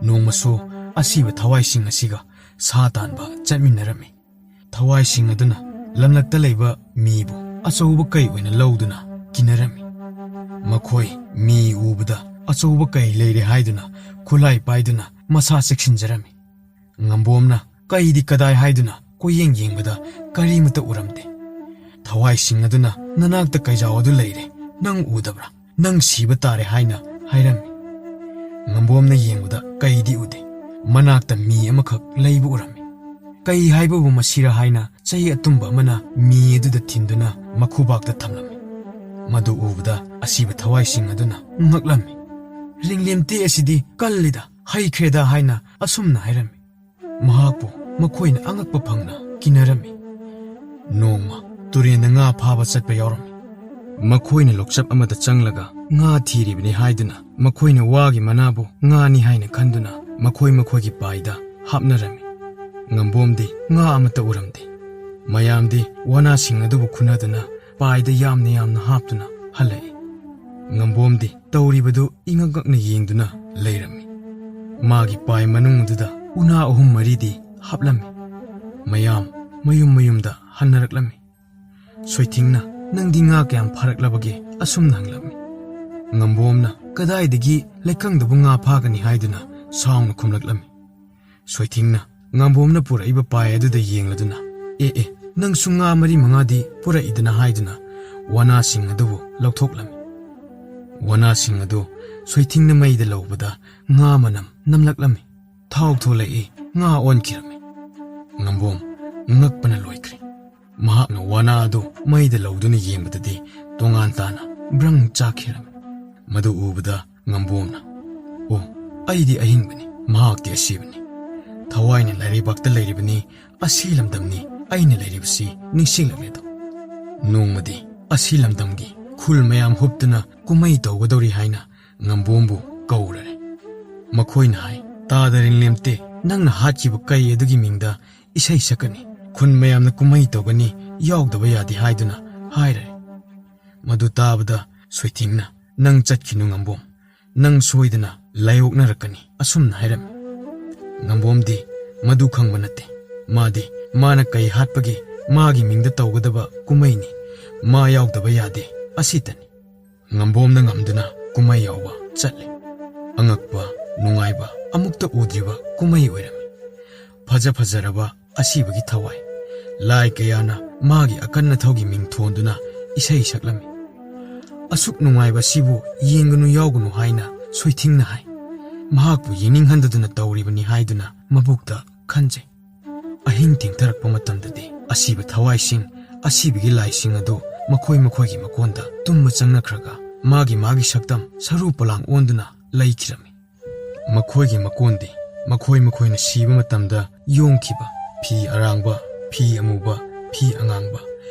ꯅꯣꯡꯃꯁꯨ ꯑꯁꯤꯕ ꯊꯋꯥꯏꯁꯤꯡ ꯑꯁꯤꯒ ꯁꯥ ꯇꯥꯟꯕ ꯆꯠꯃꯤꯟꯅꯔꯝꯃꯤ꯫ ꯊꯋꯥꯏꯁꯤꯡ ꯑꯗꯨꯅ ꯂꯝꯂꯛꯇ ꯂꯩꯕ ꯃꯤꯕꯨ ꯑꯆꯧꯕ ꯀꯩ ꯑꯣꯏꯅ ꯂꯧꯗꯨꯅ ꯀꯤꯅꯔꯝꯃꯤ꯫ ꯃꯈꯣꯏ ꯃꯤ ꯎꯕꯗ ꯑꯆꯧꯕ ꯀꯩ ꯂꯩꯔꯦ ꯍꯥꯏꯗꯨꯅ ꯈꯨꯠꯂꯥꯏ ꯄꯥꯏꯗꯨꯅ ꯃꯁꯥ ꯆꯦꯛꯁꯤꯟꯖꯔꯝꯃꯤ꯫ ꯉꯝꯕꯣꯝꯅ ꯀꯩꯗꯤ ꯀꯗꯥꯏ ꯍꯥꯏꯗꯨꯅ ꯀꯣꯏꯌꯦꯡ ꯌꯦꯡꯕꯗ ꯀꯔꯤꯃꯠꯇ ꯎꯔꯝꯗꯦ꯫ ꯊꯋꯥꯏꯁꯤꯡ ꯑꯗꯨꯅ ꯅꯅꯥꯛꯇ ꯀꯩꯖꯥꯎ ꯑꯗꯨ ꯂꯩꯔꯦ, ꯅꯪ ꯎꯗꯕ꯭ꯔꯥ? ꯅꯪ ꯁꯤꯕ ꯇꯥꯔꯦ ꯍꯥꯏꯅ ꯍꯥꯏꯔꯝꯃꯤ꯫ ꯉꯝꯕꯣꯝꯅ ꯌꯦꯡꯕꯗ ꯀꯩꯗꯤ ꯎꯗꯦ꯫ ꯃꯅꯥꯛꯇ ꯃꯤ ꯑꯃꯈꯛ ꯂꯩꯕ ꯎꯔꯝꯃꯤ꯫ ꯀꯩ ꯍꯥꯏꯕꯕꯨ ꯃꯁꯤꯔ ꯍꯥꯏꯅ ꯆꯩ ꯑꯇꯨꯝꯕ ꯑꯃꯅ ꯃꯤ ꯑꯗꯨꯗ ꯊꯤꯟꯗꯨꯅ ꯃꯈꯨꯕꯥꯛꯇ ꯊꯝꯂꯝꯃꯤ꯫ ꯃꯗꯨ ꯎꯕꯗ ꯑꯁꯤꯕ ꯊꯋꯥꯏꯁꯤꯡ ꯑꯗꯨꯅ ꯉꯛꯂꯝꯃꯤ꯫ "ꯔꯤꯡꯂꯦꯝꯇꯦ ꯑꯁꯤꯗꯤ ꯀꯜꯂꯤꯗ, ꯍꯩꯈ꯭ꯔꯦꯗ" ꯍꯥꯏꯅ ꯑꯁꯨꯝꯅ ꯍꯥꯏꯔꯝꯃꯤ꯫ ꯃꯍꯥꯛꯄꯨ ꯃꯈꯣꯏꯅ ꯑꯉꯛꯄ ꯐꯪꯅ ꯀꯤꯅꯔꯝꯃꯤ꯫ ꯅꯣꯡꯃ ꯇꯨꯔꯦꯟꯗ ꯉꯥ ꯐꯥꯕ ꯆꯠꯄ ꯌꯥꯎꯔꯝꯃꯤ꯫ ꯃꯈꯣꯏꯅ ꯂꯣꯛꯆꯞ ꯑꯃꯗ ꯆꯪꯂꯒ ꯉꯥ ꯊꯤꯔꯤꯕꯅꯤ ꯍꯥꯏꯗꯨꯅ ꯃꯈꯣꯏꯅ ꯋꯥꯒꯤ ꯃꯅꯥꯕꯨ ꯉꯥꯅꯤ ꯍꯥꯏꯅ ꯈꯟꯗꯨꯅ ꯃꯈꯣꯏ ꯃꯈꯣꯏꯒꯤ ꯄꯥꯏꯗ ꯍꯥꯞꯅꯔꯝꯃꯤ꯫ ꯉꯝꯕꯣꯝꯗꯤ ꯉꯥ ꯑꯃꯠꯇ ꯎꯔꯝꯗꯦ꯫ ꯃꯌꯥꯝꯗꯤ ꯋꯥꯅꯥꯁꯤꯡ ꯑꯗꯨꯕꯨ ꯈꯨꯟꯅꯗꯨꯅ ꯄꯥꯏꯗ ꯌꯥꯝꯅ ꯌꯥꯝꯅ ꯍꯥꯞꯇꯨꯅ ꯍꯜꯂꯛꯏ꯫ ꯉꯝꯕꯣꯝꯗꯤ ꯇꯧꯔꯤꯕꯗꯨ ꯏꯉꯛ ꯉꯛꯅ ꯌꯦꯡꯗꯨꯅ ꯂꯩꯔꯝꯃꯤ꯫ ꯃꯥꯒꯤ ꯄꯥꯏ ꯃꯅꯨꯡ ꯑꯗꯨꯗ ꯎꯅꯥ ꯑꯍꯨꯝ ꯃꯔꯤꯗꯤ ꯍꯥꯞꯂꯝꯃꯤ꯫ ꯃꯌꯥꯝ ꯃꯌꯨꯝ ꯃꯌꯨꯝꯗ ꯍꯟꯅꯔꯛꯂꯝꯃꯤ꯫ ꯁꯣꯏꯊꯤꯡꯅ, "ꯅꯪꯗꯤ ꯉꯥ ꯀꯌꯥꯝ ꯐꯥꯔꯛꯂꯕꯒꯦ?" ꯑꯁꯨꯝꯅ ꯍꯪꯂꯝꯃꯤ꯫ ꯉꯝꯕꯣꯝꯅ, "ꯀꯗꯥꯏꯗꯒꯤ ꯂꯩꯀꯪꯗꯕꯨ ꯉꯥ ꯐꯥꯒꯅꯤ?" ꯍꯥꯏꯗꯨꯅ ꯁꯥꯎꯅ ꯈꯨꯝꯂꯛꯂꯝꯃꯤ꯫ ꯁꯣꯏꯊꯤꯡꯅ ꯉꯝꯕꯣꯝꯅ ꯄꯨꯔꯛꯏꯕ ꯄꯥꯏ ꯑꯗꯨꯗ ꯌꯦꯡꯂꯗꯨꯅ, "ꯑꯦ ꯑꯦ, ꯅꯪꯁꯨ ꯉꯥ ꯃꯔꯤ ꯃꯉꯥꯗꯤ ꯄꯨꯔꯛꯏꯗꯅ" ꯍꯥꯏꯗꯨꯅ ꯋꯥꯅꯥꯁꯤꯡ ꯑꯗꯨꯕꯨ ꯂꯧꯊꯣꯛꯂꯝꯃꯤ꯫ ꯋꯥꯅꯥꯁꯤꯡ ꯑꯗꯨ ꯁꯣꯏꯊꯤꯡꯅ ꯃꯩꯗ ꯂꯧꯕꯗ ꯉꯥ ꯃꯅꯝ ꯅꯝꯂꯛꯂꯝꯃꯤ꯫ ꯊꯥꯎ ꯊꯣꯛꯂꯛꯏ, ꯉꯥ ꯑꯣꯟꯈꯤꯔꯝꯃꯤ꯫ ꯉꯝꯕꯣꯝ ꯉꯛꯄꯅ ꯂꯣꯏꯈ꯭ꯔꯦ꯫ ꯃꯍꯥꯛꯅ ꯋꯥꯅꯥ ꯑꯗꯨ ꯃꯩꯗ ꯂꯧꯗꯨꯅ ꯌꯦꯡꯕꯗꯗꯤ ꯇꯣꯉꯥꯟ ꯇꯥꯅ ꯕ꯭ꯔꯪ ꯆꯥꯛꯈꯤꯔꯝꯃꯤ꯫ ꯃꯗꯨ ꯎꯕꯗ ꯉꯝꯕꯣꯝꯅ, "ꯑꯣ, ꯑꯩꯗꯤ ꯑꯍꯤꯡꯕꯅꯤ, ꯃꯍꯥꯛꯇꯤ ꯑꯁꯤꯕꯅꯤ꯫ ꯊꯋꯥꯏꯅ ꯂꯩꯔꯩꯕꯥꯛꯇ ꯂꯩꯔꯤꯕꯅꯤ, ꯑꯁꯤ ꯂꯝꯗꯝꯅꯤ ꯑꯩꯅ ꯂꯩꯔꯤꯕꯁꯤ ꯅꯤꯡꯁꯤꯡꯂꯛꯂꯦꯗꯣ꯫ ꯅꯣꯡꯃꯗꯤ ꯑꯁꯤ ꯂꯝꯗꯝꯒꯤ ꯈꯨꯜ ꯃꯌꯥꯝ ꯍꯨꯞꯇꯨꯅ ꯀꯨꯝꯍꯩ ꯇꯧꯒꯗꯧꯔꯤ" ꯍꯥꯏꯅ ꯉꯝꯕꯣꯝꯕꯨ ꯀꯧꯔꯔꯦ꯫ ꯃꯈꯣꯏꯅ ꯍꯥꯏ, "ꯇꯥꯗ ꯔꯤꯡꯂꯦꯝꯇꯦ, ꯅꯪꯅ ꯍꯥꯠꯈꯤꯕ ꯀꯩ ꯑꯗꯨꯒꯤ ꯃꯤꯡꯗ ꯏꯁꯩ ꯁꯛꯀꯅꯤ, ꯈꯨꯟ ꯃꯌꯥꯝꯅ ꯀꯨꯝꯍꯩ ꯇꯧꯒꯅꯤ, ꯌꯥꯎꯗꯕ ꯌꯥꯗꯦ" ꯍꯥꯏꯗꯨꯅ ꯍꯥꯏꯔꯔꯦ꯫ ꯃꯗꯨ ꯇꯥꯕꯗ ꯁꯣꯏꯊꯤꯡꯅ, "ꯅꯪ ꯆꯠꯈꯤꯅꯨ ꯉꯝꯕꯣꯝ, ꯅꯪ ꯁꯣꯏꯗꯅ ꯂꯥꯏꯑꯣꯛꯅꯔꯛꯀꯅꯤ" ꯑꯁꯨꯝꯅ ꯍꯥꯏꯔꯝꯃꯤ꯫ ꯉꯝꯕꯣꯝꯗꯤ ꯃꯗꯨ ꯈꯪꯕ ꯅꯠꯇꯦ꯫ ꯃꯥꯗꯤ ꯃꯥꯅ ꯀꯩ ꯍꯥꯠꯄꯒꯤ ꯃꯥꯒꯤ ꯃꯤꯡꯗ ꯇꯧꯒꯗꯕ ꯀꯨꯝꯍꯩꯅꯤ, ꯃꯥ ꯌꯥꯎꯗꯕ ꯌꯥꯗꯦ ꯑꯁꯤꯇꯅꯤ꯫ ꯉꯝꯕꯣꯝꯅ ꯉꯝꯗꯨꯅ ꯀꯨꯝꯍꯩ ꯌꯥꯎꯕ ꯆꯠꯂꯦ꯫ ꯑꯉꯛꯄ, ꯅꯨꯡꯉꯥꯏꯕ, ꯑꯃꯨꯛꯇ ꯎꯗ꯭ꯔꯤꯕ ꯀꯨꯝꯍꯩ ꯑꯣꯏꯔꯝꯃꯤ꯫ ꯐꯖ ꯐꯖꯔꯕ ꯑꯁꯤꯕꯒꯤ ꯊꯋꯥꯏ, ꯂꯥꯏ ꯀꯌꯥꯅ ꯃꯥꯒꯤ ꯑꯀꯟ ꯑꯊꯧꯒꯤ ꯃꯤꯡ ꯊꯣꯟꯗꯨꯅ ꯏꯁꯩ ꯁꯛꯂꯝꯃꯤ꯫ "ꯑꯁꯨꯛ ꯅꯨꯡꯉꯥꯏꯕ ꯑꯁꯤꯕꯨ ꯌꯦꯡꯒꯅꯨ ꯌꯥꯎꯒꯅꯨ" ꯍꯥꯏꯅ ꯁꯣꯏꯊꯤꯡꯅ ꯍꯥꯏ꯫ ꯃꯍꯥꯛꯄꯨ ꯌꯦꯡꯅꯤꯡꯍꯟꯗꯗꯨꯅ ꯇꯧꯔꯤꯕꯅꯤ ꯍꯥꯏꯗꯨꯅ ꯃꯕꯨꯛꯇ ꯈꯟꯖꯩ꯫ ꯑꯍꯤꯡ ꯊꯦꯡꯊꯔꯛꯄ ꯃꯇꯝꯗꯗꯤ ꯑꯁꯤꯕ ꯊꯋꯥꯏꯁꯤꯡ, ꯑꯁꯤꯕꯒꯤ ꯂꯥꯏꯁꯤꯡ ꯑꯗꯨ ꯃꯈꯣꯏ ꯃꯈꯣꯏꯒꯤ ꯃꯀꯣꯟꯗ ꯇꯨꯝꯕ ꯆꯪꯅꯈ꯭ꯔꯒ ꯃꯥꯒꯤ ꯃꯥꯒꯤ ꯁꯛꯇꯝ ꯁꯔꯨ ꯄꯣꯂꯥꯡ ꯑꯣꯟꯗꯨꯅ ꯂꯩꯈꯤꯔꯝꯃꯤ꯫ ꯃꯈꯣꯏꯒꯤ ꯃꯀꯣꯟꯗꯤ ꯃꯈꯣꯏ ꯃꯈꯣꯏꯅ ꯁꯤꯕ ꯃꯇꯝꯗ ꯌꯣꯡꯈꯤꯕ ꯐꯤ ꯑꯔꯥꯡꯕ, ꯐꯤ ꯑꯃꯨꯕ, ꯐꯤ ꯑꯉꯥꯡꯕ,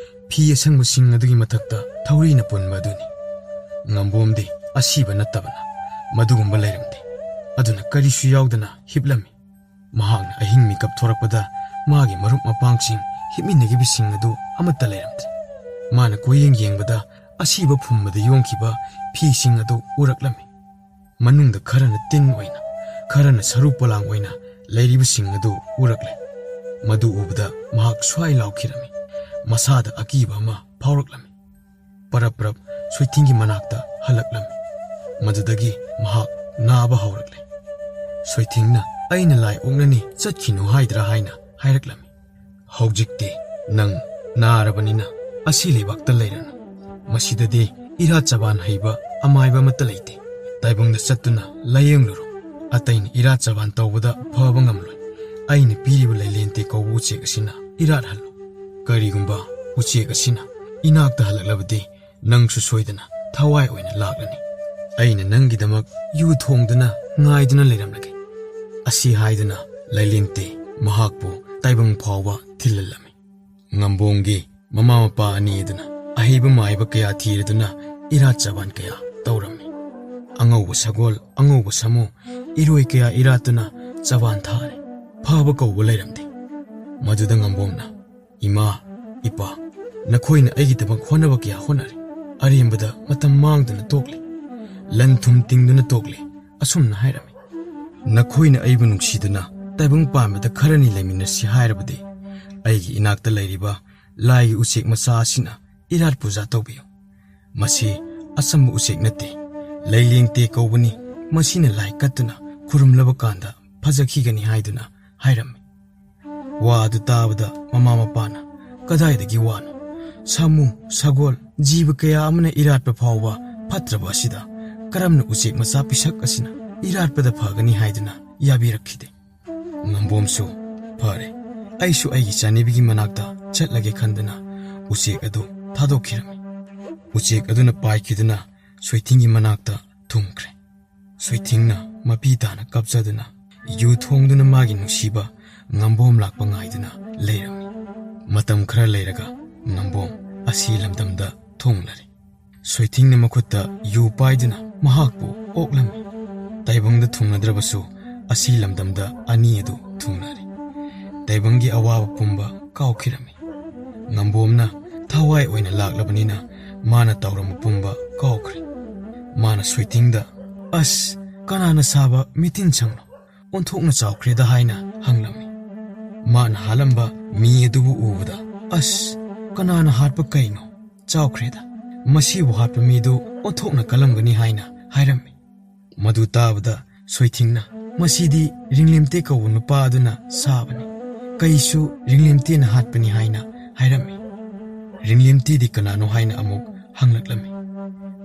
ꯐꯤ ꯑꯁꯪꯕꯁꯤꯡ ꯑꯗꯨꯒꯤ ꯃꯊꯛꯇ ꯊꯧꯔꯤꯅ ꯄꯨꯟꯕ ꯑꯗꯨꯅꯤ꯫ ꯉꯝꯕꯣꯝꯗꯤ ꯑꯁꯤꯕ ꯅꯠꯇꯕꯅ ꯃꯗꯨꯒꯨꯝꯕ ꯂꯩꯔꯝꯗꯦ꯫ ꯑꯗꯨꯅ ꯀꯔꯤꯁꯨ ꯌꯥꯎꯗꯅ ꯍꯤꯞꯂꯝꯃꯤ꯫ ꯃꯍꯥꯛꯅ ꯑꯍꯤꯡ ꯃꯤꯀꯞ ꯊꯣꯔꯛꯄꯗ ꯃꯥꯒꯤ ꯃꯔꯨꯞ ꯃꯄꯥꯡꯁꯤꯡ ꯍꯤꯞꯃꯤꯟꯅꯈꯤꯕꯁꯤꯡ ꯑꯗꯨ ꯑꯃꯠꯇ ꯂꯩꯔꯝꯗ꯭ꯔꯦ꯫ ꯃꯥꯅ ꯀꯣꯏꯌꯦꯡ ꯌꯦꯡꯕꯗ ꯑꯁꯤꯕ ꯐꯨꯝꯕꯗ ꯌꯣꯡꯈꯤꯕ ꯐꯤꯁꯤꯡ ꯑꯗꯨ ꯎꯔꯛꯂꯝꯃꯤ꯫ ꯃꯅꯨꯡꯗ ꯈꯔꯅ ꯇꯤꯟ ꯑꯣꯏꯅ, ꯈꯔꯅ ꯁꯔꯨ ꯄꯣꯂꯥꯡ ꯑꯣꯏꯅ ꯂꯩꯔꯤꯕꯁꯤꯡ ꯑꯗꯨ ꯎꯔꯛꯂꯦ꯫ ꯃꯗꯨ ꯎꯕꯗ ꯃꯍꯥꯛ ꯁ꯭ꯋꯥꯏ ꯂꯥꯎꯈꯤꯔꯝꯃꯤ꯫ ꯃꯁꯥꯗ ꯑꯀꯤꯕ ꯑꯃ ꯐꯥꯎꯔꯛꯂꯝꯃꯤ꯫ ꯄꯔꯞ ꯄꯔꯞ ꯁꯣꯏꯊꯤꯡꯒꯤ ꯃꯅꯥꯛꯇ ꯍꯜꯂꯛꯂꯝꯃꯤ꯫ ꯃꯗꯨꯗꯒꯤ ꯃꯍꯥꯛ ꯅꯥꯕ ꯍꯧꯔꯛꯂꯦ꯫ ꯁꯣꯏꯊꯤꯡꯅ, "ꯑꯩꯅ ꯂꯥꯏ ꯑꯣꯛꯅꯅꯤ, ꯆꯠꯈꯤꯅꯨ ꯍꯥꯏꯗ꯭ꯔꯥ?" ꯍꯥꯏꯅ ꯍꯥꯏꯔꯛꯂꯝꯃꯤ꯫ "ꯍꯧꯖꯤꯛꯇꯤ ꯅꯪ ꯅꯥꯔꯕꯅꯤꯅ ꯑꯁꯤ ꯂꯩꯕꯥꯛꯇ ꯂꯩꯔꯅꯨ꯫ ꯃꯁꯤꯗꯗꯤ ꯏꯔꯥꯠ ꯆꯕꯥꯟ ꯍꯩꯕ ꯑꯃꯥꯏꯕ ꯑꯃꯠꯇ ꯂꯩꯇꯦ꯫ ꯇꯥꯏꯕꯪꯗ ꯆꯠꯇꯨꯅ ꯂꯥꯌꯦꯡꯂꯨꯔꯣ꯫ ꯑꯇꯩꯅ ꯏꯔꯥꯠ ꯆꯕꯥꯟ ꯇꯧꯕꯗ ꯐꯕ ꯉꯝꯂꯣꯏ꯫ ꯑꯩꯅ ꯄꯤꯔꯤꯕ ꯂꯩꯂꯦꯟꯇꯦ ꯀꯧꯕ ꯎꯆꯦꯛ ꯑꯁꯤꯅ ꯏꯔꯥꯠ ꯍꯜꯂꯨ꯫ ꯀꯔꯤꯒꯨꯝꯕ ꯎꯆꯦꯛ ꯑꯁꯤꯅ ꯏꯅꯥꯛꯇ ꯍꯜꯂꯛꯂꯕꯗꯤ ꯅꯪꯁꯨ ꯁꯣꯏꯗꯅ ꯊꯋꯥꯏ ꯑꯣꯏꯅ ꯂꯥꯛꯂꯅꯤ꯫ ꯑꯩꯅ ꯅꯪꯒꯤꯗꯃꯛ ꯌꯨ ꯊꯣꯡꯗꯨꯅ ꯉꯥꯏꯗꯨꯅ ꯂꯩꯔꯝꯂꯒꯦ꯫" ꯑꯁꯤ ꯍꯥꯏꯗꯨꯅ ꯂꯩꯂꯦꯟꯇꯦ ꯃꯍꯥꯛꯄꯨ ꯇꯥꯏꯕꯪ ꯐꯥꯎꯕ ꯊꯤꯜꯍꯜꯂꯝꯃꯤ꯫ ꯉꯝꯕꯣꯡꯒꯤ ꯃꯃꯥ ꯃꯄꯥ ꯑꯅꯤ ꯑꯗꯨꯅ ꯑꯍꯩꯕ ꯃꯥꯏꯕ ꯀꯌꯥ ꯊꯤꯔꯗꯨꯅ ꯏꯔꯥꯠ ꯆꯕꯥꯟ ꯀꯌꯥ ꯇꯧꯔꯝꯃꯤ꯫ ꯑꯉꯧꯕ ꯁꯒꯣꯜ, ꯑꯉꯧꯕ ꯁꯥꯃꯨ, ꯏꯔꯣꯏ ꯀꯌꯥ ꯏꯔꯥꯠꯇꯨꯅ ꯆꯕꯥꯟ ꯊꯥꯔꯦ꯫ ꯐꯕ ꯀꯧꯕ ꯂꯩꯔꯝꯗꯦ꯫ ꯃꯗꯨꯗ ꯉꯝꯕꯣꯡꯅ, "ꯏꯃꯥ, ꯏꯄꯥ, ꯅꯈꯣꯏꯅ ꯑꯩꯒꯤꯗꯃꯛ ꯍꯣꯠꯅꯕ ꯀꯌꯥ ꯍꯣꯠꯅꯔꯦ꯫ ꯑꯔꯦꯝꯕꯗ ꯃꯇꯝ ꯃꯥꯡꯗꯨꯅ ꯇꯣꯛꯂꯦ꯫ ꯂꯟ ꯊꯨꯝ ꯇꯤꯡꯗꯨꯅ ꯇꯣꯛꯂꯦ꯫" ꯑꯁꯨꯝꯅ ꯍꯥꯏꯔꯝꯃꯤ꯫ "ꯅꯈꯣꯏꯅ ꯑꯩꯕꯨ ꯅꯨꯡꯁꯤꯗꯨꯅ ꯇꯥꯏꯕꯪ ꯄꯥꯟꯕꯗ ꯈꯔꯅꯤ ꯂꯩꯃꯤꯟꯅꯁꯤ ꯍꯥꯏꯔꯕꯗꯤ ꯑꯩꯒꯤ ꯏꯅꯥꯛꯇ ꯂꯩꯔꯤꯕ ꯂꯥꯏꯒꯤ ꯎꯆꯦꯛ ꯃꯆꯥ ꯑꯁꯤꯅ ꯏꯔꯥꯠ ꯄꯨꯖꯥ ꯇꯧꯕꯤꯌꯨ꯫ ꯃꯁꯤ ꯑꯆꯝꯕ ꯎꯆꯦꯛ ꯅꯠꯇꯦ, ꯂꯩꯂꯦꯡꯇꯦ ꯀꯧꯕꯅꯤ꯫ ꯃꯁꯤꯅ ꯂꯥꯏ ꯀꯠꯇꯨꯅ ꯈꯨꯔꯨꯝꯂꯕ ꯀꯥꯟꯗ ꯐꯖꯈꯤꯒꯅꯤ" ꯍꯥꯏꯗꯨꯅ ꯍꯥꯏꯔꯝꯃꯤ꯫ ꯋꯥ ꯑꯗꯨ ꯇꯥꯕꯗ ꯃꯃꯥ ꯃꯄꯥꯅ, "ꯀꯗꯥꯏꯗꯒꯤ ꯋꯥꯅꯣ? ꯁꯥꯃꯨ, ꯁꯒꯣꯜ, ꯖꯤꯕ ꯀꯌꯥ ꯑꯃꯅ ꯏꯔꯥꯠꯄ ꯐꯥꯎꯕ ꯐꯠꯇ꯭ꯔꯕ ꯑꯁꯤꯗ ꯀꯔꯝꯅ ꯎꯆꯦꯛ ꯃꯆꯥ ꯄꯤꯁꯛ ꯑꯁꯤꯅ ꯏꯔꯥꯠꯄꯗ ꯐꯒꯅꯤ?" ꯍꯥꯏꯗꯨꯅ ꯌꯥꯕꯤꯔꯛꯈꯤꯗꯦ꯫ ꯉꯝꯕꯣꯝꯁꯨ, "ꯐꯔꯦ, ꯑꯩꯁꯨ ꯑꯩꯒꯤ ꯆꯥꯅꯕꯤꯒꯤ ꯃꯅꯥꯛꯇ ꯆꯠꯂꯒꯦ" ꯈꯟꯗꯨꯅ ꯎꯆꯦꯛ ꯑꯗꯨ ꯊꯥꯗꯣꯛꯈꯤꯔꯝꯃꯤ꯫ ꯎꯆꯦꯛ ꯑꯗꯨꯅ ꯄꯥꯏꯈꯤꯗꯨꯅ ꯁꯣꯏꯊꯤꯡꯒꯤ ꯃꯅꯥꯛꯇ ꯊꯨꯡꯈ꯭ꯔꯦ꯫ ꯁꯣꯏꯊꯤꯡꯅ ꯃꯄꯤ ꯇꯥꯅ ꯀꯞꯆꯗꯨꯅ ꯌꯨ ꯊꯣꯡꯗꯨꯅ ꯃꯥꯒꯤ ꯅꯨꯡꯁꯤꯕ ꯉꯝꯕꯣꯝ ꯂꯥꯛꯄ ꯉꯥꯏꯗꯨꯅ ꯂꯩꯔꯝꯃꯤ꯫ ꯃꯇꯝ ꯈꯔ ꯂꯩꯔꯒ ꯉꯝꯕꯣꯝ ꯑꯁꯤ ꯂꯝꯗꯝꯗ ꯊꯨꯡꯂꯔꯦ꯫ ꯁꯣꯏꯊꯤꯡꯅ ꯃꯈꯨꯠꯇ ꯌꯨ ꯄꯥꯏꯗꯨꯅ ꯃꯍꯥꯛꯄꯨ ꯑꯣꯛꯂꯝꯃꯤ꯫ ꯇꯥꯏꯕꯪꯗ ꯊꯨꯡꯅꯗ꯭ꯔꯕꯁꯨ ꯑꯁꯤ ꯂꯝꯗꯝꯗ ꯑꯅꯤ ꯑꯗꯨ ꯊꯨꯡꯅꯔꯦ꯫ ꯇꯥꯏꯕꯪꯒꯤ ꯑꯋꯥꯕ ꯄꯨꯝꯕ ꯀꯥꯎꯈꯤꯔꯝꯃꯤ꯫ ꯉꯝꯕꯣꯝꯅ ꯊꯋꯥꯏ ꯑꯣꯏꯅ ꯂꯥꯛꯂꯕꯅꯤꯅ ꯃꯥꯅ ꯇꯧꯔꯝꯕ ꯄꯨꯝꯕ ꯀꯥꯎꯈ꯭ꯔꯦ꯫ ꯃꯥꯅ ꯁꯣꯏꯊꯤꯡꯗ, "ꯑꯁ, ꯀꯅꯥꯅ ꯁꯥꯕ ꯃꯤꯇꯤꯟꯁꯪꯅꯣ? ꯑꯣꯟꯊꯣꯛꯅ ꯆꯥꯎꯈ꯭ꯔꯦꯗ" ꯍꯥꯏꯅ ꯍꯪꯂꯝꯃꯤ꯫ ꯃꯥꯅ ꯍꯥꯠꯂꯝꯕ ꯃꯤ ꯑꯗꯨꯕꯨ ꯎꯕꯗ, "ꯑꯁ, ꯀꯅꯥꯅ ꯍꯥꯠꯄ ꯀꯩꯅꯣ? ꯆꯥꯎꯈ꯭ꯔꯦꯗ꯫ ꯃꯁꯤꯕꯨ ꯍꯥꯠꯄ ꯃꯤꯗꯨ ꯑꯣꯟꯊꯣꯛꯅ ꯀꯜꯂꯝꯒꯅꯤ" ꯍꯥꯏꯅ ꯍꯥꯏꯔꯝꯃꯤ꯫ ꯃꯗꯨ ꯇꯥꯕꯗ ꯁꯣꯏꯊꯤꯡꯅ, "ꯃꯁꯤꯗꯤ ꯔꯤꯡꯂꯦꯝꯇꯦ ꯀꯧꯕ ꯅꯨꯄꯥ ꯑꯗꯨꯅ ꯁꯥꯕꯅꯤ꯫ ꯀꯩꯁꯨ ꯔꯤꯡꯂꯦꯝꯇꯦꯅ ꯍꯥꯠꯄꯅꯤ" ꯍꯥꯏꯅ ꯍꯥꯏꯔꯝꯃꯤ꯫ "ꯔꯤꯡꯂꯦꯝꯇꯦꯗꯤ ꯀꯅꯥꯅꯣ?" ꯍꯥꯏꯅ ꯑꯃꯨꯛ ꯍꯪꯂꯛꯂꯝꯃꯤ꯫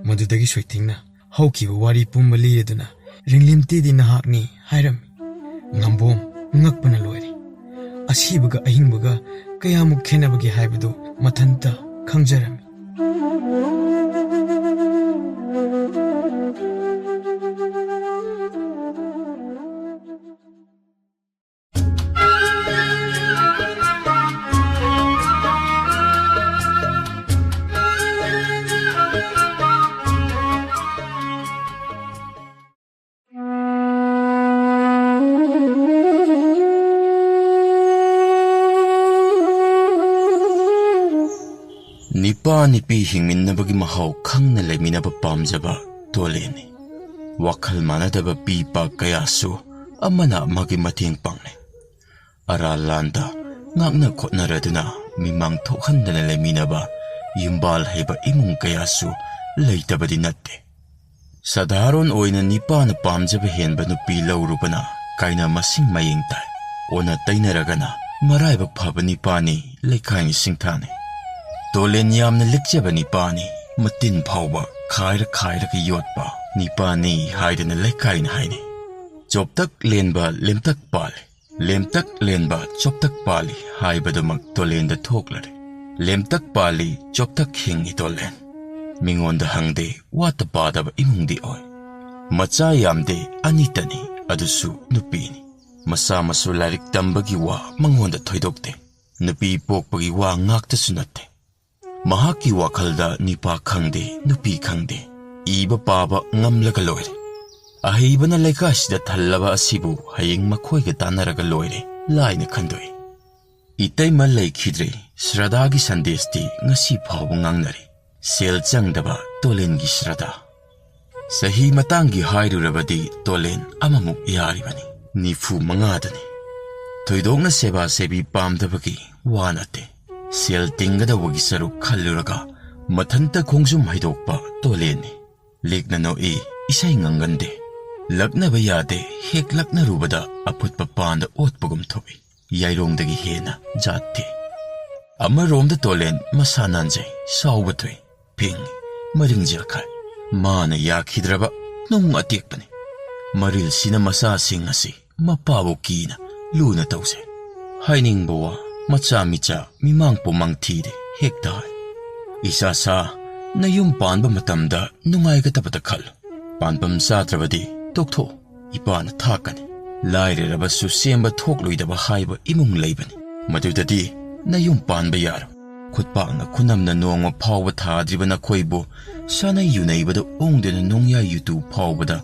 ꯃꯗꯨꯗꯒꯤ ꯁꯣꯏꯊꯤꯡꯅ ꯍꯧꯈꯤꯕ ꯋꯥꯔꯤ ꯄꯨꯝꯕ ꯂꯤꯔꯗꯨꯅ, "ꯔꯤꯡꯂꯦꯝꯇꯦꯗꯤ ꯅꯍꯥꯛꯅꯤ" ꯍꯥꯏꯔꯝꯃꯤ꯫ ꯉꯝꯕꯣꯝ ꯉꯛꯄꯅ ꯂꯣꯏꯔꯦ꯫ ꯑꯁꯤꯕꯒ ꯑꯍꯤꯡꯕꯒ ꯀꯌꯥꯃꯨꯛ ꯈꯦꯠꯅꯕꯒꯦ ꯍꯥꯏꯕꯗꯨ ꯃꯊꯟꯇ ꯈꯪꯖꯔꯝꯃꯤ꯫ ꯅꯤꯄꯥ ꯅꯤꯄꯤ ꯍꯤꯡꯃꯤꯟꯅꯕꯒꯤ ꯃꯍꯥꯎ ꯈꯪꯅ ꯂꯩꯃꯤꯟꯅꯕ ꯄꯥꯝꯖꯕ ꯇꯣꯂꯦꯅꯤ꯫ ꯋꯥꯈꯜ ꯃꯥꯟꯅꯗꯕ ꯄꯤ ꯄꯥꯛ ꯀꯌꯥꯁꯨ ꯑꯃꯅ ꯑꯃꯒꯤ ꯃꯇꯦꯡ ꯄꯥꯡꯅꯩ꯫ ꯑꯔꯥꯟ ꯂꯥꯟꯗ ꯉꯥꯛꯅ ꯈꯣꯠꯅꯔꯗꯨꯅ ꯃꯤꯃꯥꯡ ꯊꯣꯛꯍꯟꯗꯅ ꯂꯩꯃꯤꯟꯅꯕ ꯌꯨꯝꯕꯥꯜ ꯍꯩꯕ ꯏꯃꯨꯡ ꯀꯌꯥꯁꯨ ꯂꯩꯇꯕꯗꯤ ꯅꯠꯇꯦ꯫ ꯁꯙꯥꯔꯣꯟ ꯑꯣꯏꯅ ꯅꯤꯄꯥꯅ ꯄꯥꯝꯖꯕ ꯍꯦꯟꯕ ꯅꯨꯄꯤ ꯂꯧꯔꯨꯕꯅ ꯀꯥꯏꯅ ꯃꯁꯤꯡ ꯃꯌꯦꯡ ꯇꯥꯏ꯫ ꯑꯣꯟꯅ ꯇꯩꯅꯔꯒꯅ ꯃꯔꯥꯏꯕꯛ ꯐꯕ ꯅꯤꯄꯥꯅꯤ, ꯂꯩꯀꯥꯏꯅ ꯁꯤꯡꯊꯥꯅꯩ꯫ ꯇꯣꯂꯦꯟ ꯌꯥꯝꯅ ꯂꯤꯛꯆꯕ ꯅꯤꯄꯥꯅꯤ, ꯃꯇꯤꯟ ꯐꯥꯎꯕ ꯈꯥꯏꯔ ꯈꯥꯏꯔꯒ ꯌꯣꯠꯄ ꯅꯤꯄꯥꯅꯤ ꯍꯥꯏꯗꯅ ꯂꯩꯀꯥꯏꯅ ꯍꯥꯏꯅꯩ꯫ ꯆꯣꯞꯇꯛ ꯂꯦꯟꯕ ꯂꯦꯝꯇꯛ ꯄꯥꯜꯂꯤ, ꯂꯦꯝꯇꯛ ꯂꯦꯟꯕ ꯆꯣꯞꯇꯛ ꯄꯥꯜꯂꯤ ꯍꯥꯏꯕꯗꯨꯃꯛ ꯇꯣꯂꯦꯟꯗ ꯊꯣꯛꯂꯔꯦ꯫ ꯂꯦꯝꯇꯛ ꯄꯥꯜꯂꯤ, ꯆꯣꯞꯇꯛ ꯍꯤꯡꯉꯤ ꯇꯣꯂꯦꯟ꯫ ꯃꯤꯉꯣꯟꯗ ꯍꯪꯗꯦ, ꯋꯥꯠꯇ ꯄꯥꯗꯕ ꯏꯃꯨꯡꯗꯤ ꯑꯣꯏ꯫ ꯃꯆꯥ ꯌꯥꯝꯗꯦ, ꯑꯅꯤꯇꯅꯤ, ꯑꯗꯨꯁꯨ ꯅꯨꯄꯤꯅꯤ꯫ ꯃꯆꯥ ꯃꯁꯨ ꯂꯥꯏꯔꯤꯛ ꯇꯝꯕꯒꯤ ꯋꯥ ꯃꯉꯣꯟꯗ ꯊꯣꯏꯗꯣꯛꯇꯦ꯫ ꯅꯨꯄꯤ ꯄꯣꯛꯄꯒꯤ ꯋꯥ ꯉꯥꯛꯇꯁꯨ ꯅꯠꯇꯦ꯫ ꯃꯍꯥꯛꯀꯤ ꯋꯥꯈꯜꯗ ꯅꯤꯄꯥ ꯈꯪꯗꯦ, ꯅꯨꯄꯤ ꯈꯪꯗꯦ, ꯏꯕ ꯄꯥꯕ ꯉꯝꯂꯒ ꯂꯣꯏꯔꯦ꯫ ꯑꯍꯩꯕꯅ ꯂꯩꯀꯥꯏꯁꯤꯗ ꯊꯜꯂꯕ ꯑꯁꯤꯕꯨ ꯍꯌꯦꯡ ꯃꯈꯣꯏꯒ ꯇꯥꯟꯅꯔꯒ ꯂꯣꯏꯔꯦ ꯂꯥꯏꯅ ꯈꯟꯗꯣꯛꯏ꯫ ꯏꯇꯩꯃ ꯂꯩꯈꯤꯗ꯭ꯔꯦ꯫ ꯁ꯭ꯔꯗꯥꯒꯤ ꯁꯟꯗꯦꯁꯇꯤ ꯉꯁꯤ ꯐꯥꯎꯕ ꯉꯥꯡꯅꯔꯤ꯫ ꯁꯦꯜ ꯆꯪꯗꯕ ꯇꯣꯂꯦꯟꯒꯤ ꯁ꯭ꯔꯗꯥ꯫ ꯆꯍꯤ ꯃꯇꯥꯡꯒꯤ ꯍꯥꯏꯔꯨꯔꯕꯗꯤ ꯇꯣꯂꯦꯟ ꯑꯃꯃꯨꯛ ꯌꯥꯔꯤꯕꯅꯤ, ꯅꯤꯐꯨ ꯃꯉꯥꯗꯅꯤ꯫ ꯊꯣꯏꯗꯣꯛꯅ ꯁꯦꯕꯥ ꯁꯦꯕꯤ ꯄꯥꯝꯗꯕꯒꯤ ꯋꯥ ꯅꯠꯇꯦ꯫ ꯁꯦꯜ ꯇꯤꯡꯒꯗꯧꯕꯒꯤ ꯁꯔꯨꯛ ꯈꯜꯂꯨꯔꯒ ꯃꯊꯟꯇ ꯈꯣꯡꯖꯨꯝ ꯍꯩꯗꯣꯛꯄ ꯇꯣꯂꯦꯟꯅꯤ꯫ ꯂꯤꯛꯅ ꯅꯣꯛꯏ, ꯏꯁꯩ ꯉꯪꯒꯟꯗꯦ꯫ ꯂꯛꯅꯕ ꯌꯥꯗꯦ, ꯍꯦꯛ ꯂꯛꯅꯔꯨꯕꯗ ꯑꯐꯨꯠꯄ ꯄꯥꯟꯗ ꯑꯣꯠꯄꯒꯨꯝ ꯊꯣꯛꯏ꯫ ꯌꯥꯏꯔꯣꯡꯗꯒꯤ ꯍꯦꯟꯅ ꯖꯥꯠ ꯊꯤ꯫ ꯑꯃꯔꯣꯝꯗ ꯇꯣꯂꯦꯟ ꯃꯁꯥ ꯅꯥꯟꯖꯩ, ꯁꯥꯎꯕ ꯊꯨꯏ, ꯐꯤꯡꯉꯤ, ꯃꯔꯤꯡ ꯖꯦꯜꯈꯥꯏ꯫ ꯃꯥꯅ ꯌꯥꯈꯤꯗ꯭ꯔꯕ ꯅꯨꯡ ꯑꯇꯦꯛꯄꯅꯤ꯫ ꯃꯔꯤꯜꯁꯤꯅ ꯃꯆꯥꯁꯤꯡ ꯑꯁꯤ ꯃꯄꯥꯕꯨ ꯀꯤꯅ ꯂꯨꯅ ꯇꯧꯖꯩ꯫ ꯍꯥꯏꯅꯤꯡꯕ ꯋꯥ ꯃꯆꯥ ꯃꯤꯆꯥ ꯃꯤꯃꯥꯡ ꯄꯨꯝꯃꯥꯡ ꯊꯤꯗꯦ ꯍꯦꯛꯇ ꯍꯥꯏ꯫ "ꯏꯆꯥ ꯁꯥ, ꯅꯌꯨꯝ ꯄꯥꯟꯕ ꯃꯇꯝꯗ ꯅꯨꯡꯉꯥꯏꯒꯗꯕꯗ ꯈꯜꯂꯨ꯫ ꯄꯥꯟꯐꯝ ꯆꯥꯗ꯭ꯔꯕꯗꯤ ꯇꯣꯛꯊꯣꯛꯎ꯫ ꯏꯄꯥꯅ ꯊꯥꯛꯀꯅꯤ꯫ ꯂꯥꯏꯔꯔꯕꯁꯨ ꯁꯦꯝꯕ ꯊꯣꯛꯂꯣꯏꯗꯕ ꯍꯥꯏꯕ ꯏꯃꯨꯡ ꯂꯩꯕꯅꯤ꯫ ꯃꯗꯨꯗꯗꯤ ꯅꯌꯨꯝ ꯄꯥꯟꯕ ꯌꯥꯔꯣꯏ꯫ ꯈꯨꯠꯄꯥꯛꯅ ꯈꯨꯅꯝꯅ ꯅꯣꯡꯃ ꯐꯥꯎꯕ ꯊꯥꯗ꯭ꯔꯤꯕ ꯅꯈꯣꯏꯕꯨ ꯁꯥꯅꯩ ꯌꯨꯅꯩꯕꯗ ꯑꯣꯡꯗꯨꯅ ꯅꯣꯡꯌꯥꯏ ꯌꯨꯇꯨ ꯐꯥꯎꯕꯗ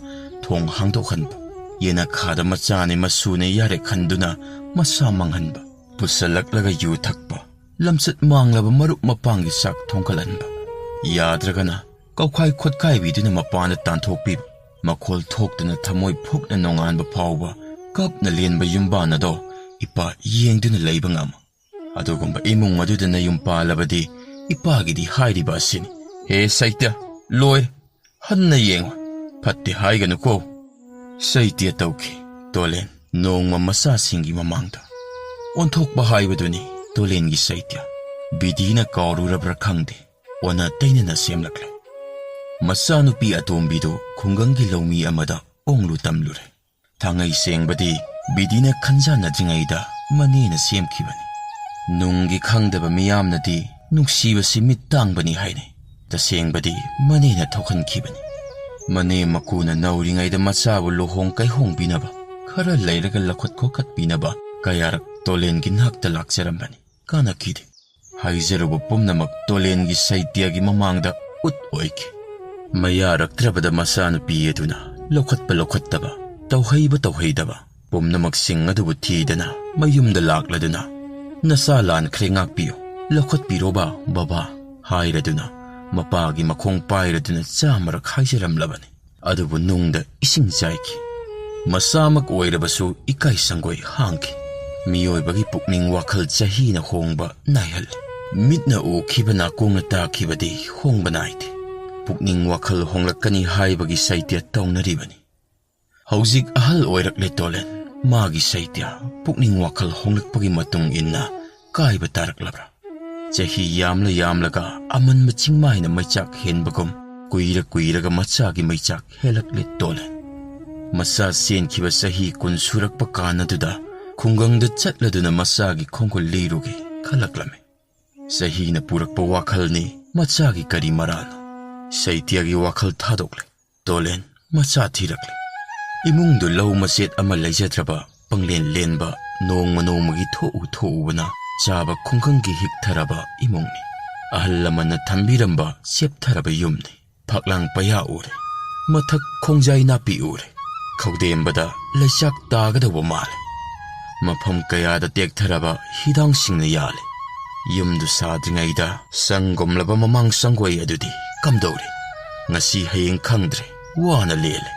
ꯊꯣꯡ ꯍꯥꯡꯗꯣꯛꯍꯟꯕ, ꯌꯦꯅꯈꯥꯗ ꯃꯆꯥꯅꯤ ꯃꯁꯨꯅꯤ ꯌꯥꯔꯦ ꯈꯟꯗꯨꯅ ꯃꯁꯥ ꯃꯥꯡꯍꯟꯕ, ꯄꯨꯁꯜꯂꯛꯂꯒ ꯌꯨ ꯊꯛꯄ, ꯂꯝꯆꯠ ꯃꯥꯡꯂꯕ ꯃꯔꯨꯞ ꯃꯄꯥꯡꯒꯤ ꯆꯥꯛ ꯊꯣꯡꯒꯠꯍꯟꯕ, ꯌꯥꯗ꯭ꯔꯒꯅ ꯀꯧꯈꯥꯏ ꯈꯣꯠꯈꯥꯏꯕꯤꯗꯨꯅ ꯃꯄꯥꯟꯗ ꯇꯥꯟꯊꯣꯛꯄꯤꯕ, ꯃꯈꯣꯜ ꯊꯣꯛꯇꯅ ꯊꯃꯣꯏ ꯐꯨꯛꯅ ꯅꯣꯡꯉꯥꯟꯕ ꯐꯥꯎꯕ ꯀꯞꯅ ꯂꯦꯟꯕ ꯌꯨꯝꯕꯥꯟ ꯑꯗꯣ ꯏꯄꯥ ꯌꯦꯡꯗꯨꯅ ꯂꯩꯕ ꯉꯝꯃꯣꯏ꯫ ꯑꯗꯨꯒꯨꯝꯕ ꯏꯃꯨꯡ ꯑꯗꯨꯗ ꯅꯌꯨꯝ ꯄꯥꯜꯂꯕꯗꯤ ꯏꯄꯥꯒꯤꯗꯤ ꯍꯥꯏꯔꯤꯕ ꯑꯁꯤꯅꯤ꯫ ꯍꯦ ꯁꯩꯇ, ꯂꯣꯏꯔꯦ꯫ ꯍꯟꯅ ꯌꯦꯡꯉꯨ꯫ ꯐꯠꯇꯦ ꯍꯥꯏꯒꯅꯨꯀꯣ꯫" ꯁꯩꯇ ꯇꯧꯈꯤ ꯇꯣꯂꯦꯟ ꯅꯣꯡꯃ ꯃꯆꯥꯁꯤꯡꯒꯤ ꯃꯃꯥꯡꯗ꯫ ꯑꯣꯟꯊꯣꯛꯄ ꯍꯥꯏꯕꯗꯨꯅꯤ ꯇꯣꯂꯦꯟꯒꯤ ꯁꯩꯇ꯭ꯌ꯫ ꯕꯤꯗꯤꯅ ꯀꯥꯎꯔꯨꯔꯕ꯭ꯔꯥ ꯈꯪꯗꯦ, ꯑꯣꯟꯅ ꯇꯩꯅꯅ ꯁꯦꯝꯂꯛꯂꯦ꯫ ꯃꯆꯥꯅꯨꯄꯤ ꯑꯇꯣꯝꯕꯤꯗꯨ ꯈꯨꯡꯒꯪꯒꯤ ꯂꯧꯃꯤ ꯑꯃꯗ ꯑꯣꯡꯂꯨ ꯇꯝꯂꯨꯔꯦ꯫ ꯊꯥꯡꯉꯩ ꯁꯦꯡꯕꯗꯤ ꯕꯤꯗꯤꯅ ꯈꯟꯖꯥꯟꯅꯗ꯭ꯔꯤꯉꯩꯗ ꯃꯅꯦꯅ ꯁꯦꯝꯈꯤꯕꯅꯤ꯫ ꯅꯨꯡꯒꯤ ꯈꯪꯗꯕ ꯃꯤꯌꯥꯝꯅꯗꯤ ꯅꯨꯡꯁꯤꯕꯁꯤ ꯃꯤꯠ ꯇꯥꯡꯕꯅꯤ ꯍꯥꯏꯅꯩ꯫ ꯇꯁꯦꯡꯕꯗꯤ ꯃꯅꯦꯅ ꯊꯣꯛꯍꯟꯈꯤꯕꯅꯤ꯫ ꯃꯅꯦ ꯃꯀꯨꯅ ꯅꯧꯔꯤꯉꯩꯗ ꯃꯆꯥꯕꯨ ꯂꯨꯍꯣꯡ ꯀꯩꯍꯣꯡꯕꯤꯅꯕ, ꯈꯔ ꯂꯩꯔꯒ ꯂꯧꯈꯠ ꯈꯣꯀꯠꯄꯤꯅꯕ ꯀꯌꯥꯔꯛ ꯇꯣꯂꯦꯟꯒꯤ ꯅꯥꯛꯇ ꯂꯥꯛꯆꯔꯝꯕꯅꯤ꯫ ꯀꯥꯟꯅꯈꯤꯗꯦ꯫ ꯍꯥꯏꯖꯔꯨꯕ ꯄꯨꯝꯅꯃꯛ ꯇꯣꯂꯦꯟꯒꯤ ꯁꯩꯇ꯭ꯌꯒꯤ ꯃꯃꯥꯡꯗ ꯎꯠ ꯑꯣꯏꯈꯤ꯫ ꯃꯌꯥꯔꯛꯇ꯭ꯔꯕꯗ ꯃꯆꯥꯅꯨꯄꯤ ꯑꯗꯨꯅ ꯂꯧꯈꯠꯄ ꯂꯧꯈꯠꯇꯕ, ꯇꯧꯍꯩꯕ ꯇꯧꯍꯩꯗꯕ ꯄꯨꯝꯅꯃꯛꯁꯤꯡ ꯑꯗꯨꯕꯨ ꯊꯤꯗꯅ ꯃꯌꯨꯝꯗ ꯂꯥꯛꯂꯗꯨꯅ, "ꯅꯆꯥ ꯂꯥꯟꯈ꯭ꯔꯦ, ꯉꯥꯛꯄꯤꯌꯨ, ꯂꯧꯈꯠꯄꯤꯔꯣꯕ ꯕꯕꯥ" ꯍꯥꯏꯔꯗꯨꯅ, ꯃꯄꯥꯒꯤ ꯃꯈꯣꯡ ꯄꯥꯏꯔꯗꯨꯅ ꯆꯥꯃꯔꯛ ꯍꯥꯏꯖꯔꯝꯂꯕꯅꯤ꯫ ꯑꯗꯨꯕꯨ ꯅꯨꯡꯗ ꯏꯁꯤꯡ ꯆꯥꯏꯈꯤ꯫ ꯃꯆꯥꯃꯛ ꯑꯣꯏꯔꯕꯁꯨ ꯏꯀꯥꯏ ꯁꯪꯒꯣꯏ ꯍꯥꯡꯈꯤ꯫ ꯃꯤꯑꯣꯏꯕꯒꯤ ꯄꯨꯛꯅꯤꯡ ꯋꯥꯈꯜ ꯆꯍꯤꯅ ꯍꯣꯡꯕ ꯅꯥꯏꯍꯜꯂꯤ꯫ ꯃꯤꯠꯅ ꯎꯈꯤꯕ, ꯅꯥꯀꯣꯡꯅ ꯇꯥꯈꯤꯕꯗꯤ ꯍꯣꯡꯕ ꯅꯥꯏꯗꯦ꯫ ꯄꯨꯛꯅꯤꯡ ꯋꯥꯈꯜ ꯍꯣꯡꯂꯛꯀꯅꯤ ꯍꯥꯏꯕꯒꯤ ꯁꯩꯇ꯭ꯌ ꯇꯧꯅꯔꯤꯕꯅꯤ꯫ ꯍꯧꯖꯤꯛ ꯑꯍꯜ ꯑꯣꯏꯔꯛꯂꯦ ꯇꯣꯂꯦꯟ꯫ ꯃꯥꯒꯤ ꯁꯩꯇ꯭ꯌ, ꯄꯨꯛꯅꯤꯡ ꯋꯥꯈꯜ ꯍꯣꯡꯂꯛꯄꯒꯤ ꯃꯇꯨꯡ ꯏꯟꯅ ꯀꯥꯏꯕ ꯇꯥꯔꯛꯂꯕ꯭ꯔꯥ? ꯆꯍꯤ ꯌꯥꯝꯂ ꯌꯥꯝꯂꯒ, ꯑꯃꯟꯕ ꯆꯤꯡꯃꯥꯏꯅ ꯃꯩꯆꯥꯛ ꯍꯦꯟꯕꯒꯨꯝ, ꯀꯨꯏꯔ ꯀꯨꯏꯔꯒ ꯃꯆꯥꯒꯤ ꯃꯩꯆꯥꯛ ꯍꯦꯜꯂꯛꯂꯦ ꯇꯣꯂꯦꯟ꯫ ꯃꯆꯥ ꯆꯦꯟꯈꯤꯕ ꯆꯍꯤ ꯀꯨꯟ ꯁꯨꯔꯛꯄ ꯀꯥꯟ ꯑꯗꯨꯗ ꯈꯨꯡꯒꯪꯗ ꯆꯠꯂꯗꯨꯅ ꯃꯆꯥꯒꯤ ꯈꯣꯡꯒꯨꯜ ꯂꯤꯔꯨꯒꯦ ꯈꯜꯂꯛꯂꯝꯃꯤ꯫ ꯆꯍꯤꯅ ꯄꯨꯔꯛꯄ ꯋꯥꯈꯜꯅꯤ ꯃꯆꯥꯒꯤ ꯀꯔꯤ ꯃꯔꯥꯜꯅꯣ? ꯁꯩꯇ꯭ꯌꯒꯤ ꯋꯥꯈꯜ ꯊꯥꯗꯣꯛꯂꯦ꯫ ꯇꯣꯂꯦꯟ ꯃꯆꯥ ꯊꯤꯔꯛꯂꯦ꯫ ꯏꯃꯨꯡꯗꯨ ꯂꯧ ꯃꯆꯦꯠ ꯑꯃ ꯂꯩꯖꯗ꯭ꯔꯕ, ꯄꯪꯂꯦꯟ ꯂꯦꯟꯕ, ꯅꯣꯡꯃ ꯅꯣꯡꯃꯒꯤ ꯊꯣꯛꯎ ꯊꯣꯛꯎꯕꯅ ꯆꯥꯕ ꯈꯨꯡꯒꯪꯒꯤ ꯍꯤꯛꯊꯔꯕ ꯏꯃꯨꯡꯅꯤ꯫ ꯑꯍꯜ ꯂꯃꯟꯅ ꯊꯝꯕꯤꯔꯝꯕ ꯆꯦꯞꯊꯔꯕ ꯌꯨꯝꯅꯤ꯫ ꯐꯛꯂꯥꯡ ꯄꯌꯥ ꯎꯔꯦ꯫ ꯃꯊꯛ ꯈꯣꯡꯖꯥꯏ ꯅꯥꯄꯤ ꯎꯔꯦ꯫ ꯈꯧꯗꯦꯝꯕꯗ ꯂꯩꯆꯥꯛ ꯇꯥꯒꯗꯧꯕ ꯃꯥꯜꯂꯦ꯫ ꯃꯐꯝ ꯀꯌꯥꯗ ꯇꯦꯛꯊꯔꯕ ꯍꯤꯗꯥꯡꯁꯤꯡꯅ ꯌꯥꯜꯂꯦ꯫ ꯌꯨꯝꯗꯨ ꯁꯥꯗ꯭ꯔꯤꯉꯩꯗ ꯁꯪꯒꯣꯝꯂꯕ ꯃꯃꯥꯡ ꯁꯪꯒꯣꯏ ꯑꯗꯨꯗꯤ ꯀꯝꯗꯧꯔꯦ? ꯉꯁꯤ ꯍꯌꯦꯡ ꯈꯪꯗ꯭ꯔꯦ, ꯋꯥꯅ ꯂꯦꯜꯂꯦ꯫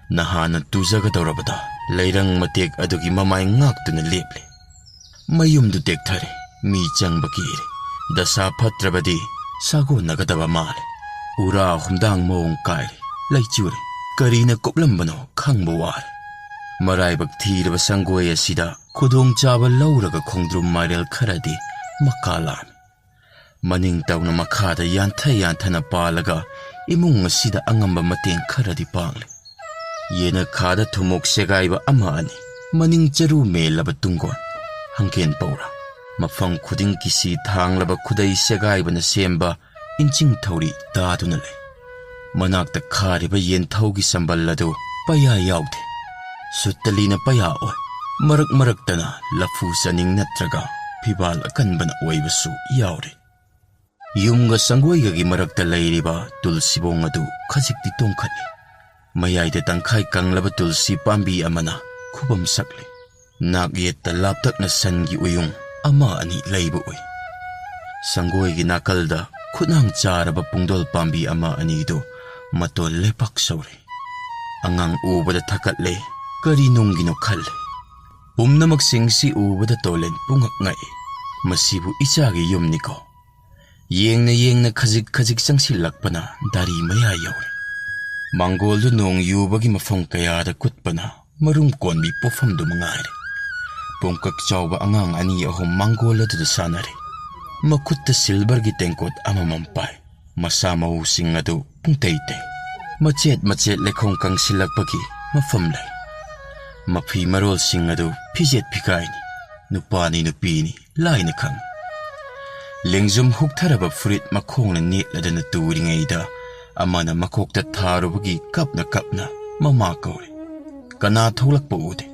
ꯅꯍꯥꯟꯅ ꯇꯨꯖꯒꯗꯧꯔꯕꯗ ꯂꯩꯔꯪ ꯃꯇꯦꯛ ꯑꯗꯨꯒꯤ ꯃꯃꯥꯏ ꯉꯥꯛꯇꯨꯅ ꯂꯦꯞꯂꯦ꯫ ꯃꯌꯨꯝꯗꯨ ꯇꯦꯛꯊꯔꯦ, ꯃꯤ ꯆꯪꯕ ꯀꯤꯔꯦ꯫ ꯗꯁꯥ ꯐꯠꯇ꯭ꯔꯕꯗꯤ ꯁꯥꯒꯣꯟꯅꯒꯗꯕ ꯃꯥꯜꯂꯦ꯫ ꯎꯔꯥ ꯍꯨꯝꯗꯥꯡ ꯃꯑꯣꯡ ꯀꯥꯏꯔꯦ, ꯂꯩꯆꯨꯔꯦ꯫ ꯀꯔꯤꯅ ꯀꯨꯞꯂꯝꯕꯅꯣ ꯈꯪꯕ ꯋꯥꯔꯦ꯫ ꯃꯔꯥꯏꯕꯛ ꯊꯤꯔꯕ ꯁꯪꯒꯣꯏ ꯑꯁꯤꯗ ꯈꯨꯗꯣꯡꯆꯥꯕ ꯂꯧꯔꯒ ꯈꯣꯡꯗ꯭ꯔꯨꯝ ꯃꯥꯏꯔꯦꯜ ꯈꯔꯗꯤ ꯃꯀꯥ ꯂꯥꯝꯃꯤ꯫ ꯃꯅꯤꯡ ꯇꯧꯅ ꯃꯈꯥꯗ ꯌꯥꯟꯊ ꯌꯥꯟꯊꯅ ꯄꯥꯜꯂꯒ ꯏꯃꯨꯡ ꯑꯁꯤꯗ ꯑꯉꯝꯕ ꯃꯇꯦꯡ ꯈꯔꯗꯤ ꯄꯥꯡꯂꯤ꯫ ꯌꯦꯅꯈꯥꯗ ꯊꯨꯝꯃꯣꯛ ꯁꯦꯒꯥꯏꯕ ꯑꯃ ꯑꯅꯤ, ꯃꯅꯤꯡ ꯆꯔꯨ ꯃꯦꯜꯂꯕ ꯇꯨꯡꯒꯣꯟ, ꯍꯪꯒꯦꯟ ꯄꯧꯔꯥ, ꯃꯐꯝ ꯈꯨꯗꯤꯡ ꯀꯤꯁꯤ ꯊꯥꯡꯂꯕ ꯈꯨꯗꯩ ꯁꯦꯒꯥꯏꯕꯅ ꯁꯦꯝꯕ ꯏꯟꯆꯤꯡ ꯊꯧꯔꯤ ꯇꯥꯗꯨꯅ ꯂꯩ꯫ ꯃꯅꯥꯛꯇ ꯈꯥꯔꯤꯕ ꯌꯦꯟꯊꯧꯒꯤ ꯁꯝꯕꯜ ꯑꯗꯨ ꯄꯩꯌꯥ ꯌꯥꯎꯗꯦ꯫ ꯁꯨꯠꯇꯂꯤꯅ ꯄꯩꯌꯥ ꯑꯣꯏ꯫ ꯃꯔꯛ ꯃꯔꯛꯇꯅ ꯂꯐꯨ ꯆꯥꯅꯤꯡ ꯅꯠꯇ꯭ꯔꯒ ꯐꯤꯕꯥꯜ ꯑꯀꯟꯕꯅ ꯑꯣꯏꯕꯁꯨ ꯌꯥꯎꯔꯤ꯫ ꯌꯨꯝꯒ ꯁꯪꯒꯣꯏꯒꯒꯤ ꯃꯔꯛꯇ ꯂꯩꯔꯤꯕ ꯇꯨꯜꯁꯤꯕꯣꯡ ꯑꯗꯨ ꯈꯖꯤꯛꯇꯤ ꯇꯣꯡꯈꯠꯂꯤ꯫ ꯃꯌꯥꯏꯗ ꯇꯪꯈꯥꯏ ꯀꯪꯂꯕ ꯇꯨꯜꯁꯤ ꯄꯥꯝꯕꯤ ꯑꯃꯅ ꯈꯨꯕꯝ ꯁꯛꯂꯤ꯫ ꯅꯥꯛ ꯌꯦꯠꯇ ꯂꯥꯞꯇꯛꯅ ꯁꯟꯒꯤ ꯎꯌꯨꯡ ꯑꯃ ꯑꯅꯤ ꯂꯩꯕ ꯎꯏ꯫ ꯁꯪꯒꯣꯏꯒꯤ ꯅꯥꯀꯜꯗ ꯈꯨꯠꯅꯥꯡ ꯆꯥꯔꯕ ꯄꯨꯡꯗꯣꯜ ꯄꯥꯝꯕꯤ ꯑꯃ ꯑꯅꯤꯗꯨ ꯃꯇꯣꯜ ꯂꯩꯄꯥꯛ ꯁꯧꯔꯤ꯫ ꯑꯉꯥꯡ ꯎꯕꯗ ꯊꯛꯀꯠꯂꯦ, ꯀꯔꯤ ꯅꯨꯡꯒꯤꯅꯣ ꯈꯜꯂꯦ꯫ ꯄꯨꯝꯅꯃꯛꯁꯤꯡꯁꯤ ꯎꯕꯗ ꯇꯣꯂꯦꯟ ꯄꯨꯡꯉꯛ ꯉꯛꯏ꯫ ꯃꯁꯤꯕꯨ ꯏꯆꯥꯒꯤ ꯌꯨꯝꯅꯤꯀꯣ꯫ ꯌꯦꯡꯅ ꯌꯦꯡꯅ ꯈꯖꯤꯛ ꯈꯖꯤꯛ ꯆꯪꯁꯤꯜꯂꯛꯄꯅ ꯗꯥꯔꯤ ꯃꯌꯥ ꯌꯧꯔꯦ꯫ ꯃꯥꯡꯒꯣꯜꯗꯨ ꯅꯣꯡ ꯌꯨꯕꯒꯤ ꯃꯐꯝ ꯀꯌꯥꯗ ꯀꯨꯠꯄꯅ ꯃꯔꯨꯝ ꯀꯣꯟꯕꯤ ꯄꯣꯐꯝꯗꯨ ꯃꯉꯥꯏꯔꯦ꯫ ꯄꯨꯡꯀꯛ ꯆꯥꯎꯕ ꯑꯉꯥꯡ ꯑꯅꯤ ꯑꯍꯨꯝ ꯃꯥꯡꯒꯣꯜ ꯑꯗꯨꯗ ꯁꯥꯟꯅꯔꯤ꯫ ꯃꯈꯨꯠꯇ ꯁꯤꯜꯚꯔꯒꯤ ꯇꯦꯡꯀꯣꯠ ꯑꯃꯃꯝ ꯄꯥꯏ꯫ ꯃꯁꯥ ꯃꯎꯁꯤꯡ ꯑꯗꯨ ꯄꯨꯡꯇꯩ ꯇꯩ꯫ ꯃꯆꯦꯠ ꯃꯆꯦꯠ ꯂꯩꯈꯣꯝ ꯀꯪꯁꯤꯜꯂꯛꯄꯒꯤ ꯃꯐꯝ ꯂꯩ꯫ ꯃꯐꯤ ꯃꯔꯣꯜꯁꯤꯡ ꯑꯗꯨ ꯐꯤꯖꯦꯠ ꯐꯤꯒꯥꯏꯅꯤ, ꯅꯨꯄꯥꯅꯤ ꯅꯨꯄꯤꯅꯤ ꯂꯥꯏꯅ ꯈꯪ꯫ ꯂꯦꯡꯖꯨꯝ ꯍꯨꯛꯊꯔꯕ ꯐꯨꯔꯤꯠ ꯃꯈꯣꯡꯅ ꯅꯦꯠꯂꯗꯅ ꯇꯨꯔꯤꯉꯩꯗ ꯑꯃꯅ ꯃꯀꯣꯛꯇ ꯊꯥꯔꯨꯕꯒꯤ ꯀꯞꯅ ꯀꯞꯅ ꯃꯃꯥ ꯀꯧꯔꯦ꯫ ꯀꯅꯥ ꯊꯣꯛꯂꯛꯄ ꯎꯗꯦ꯫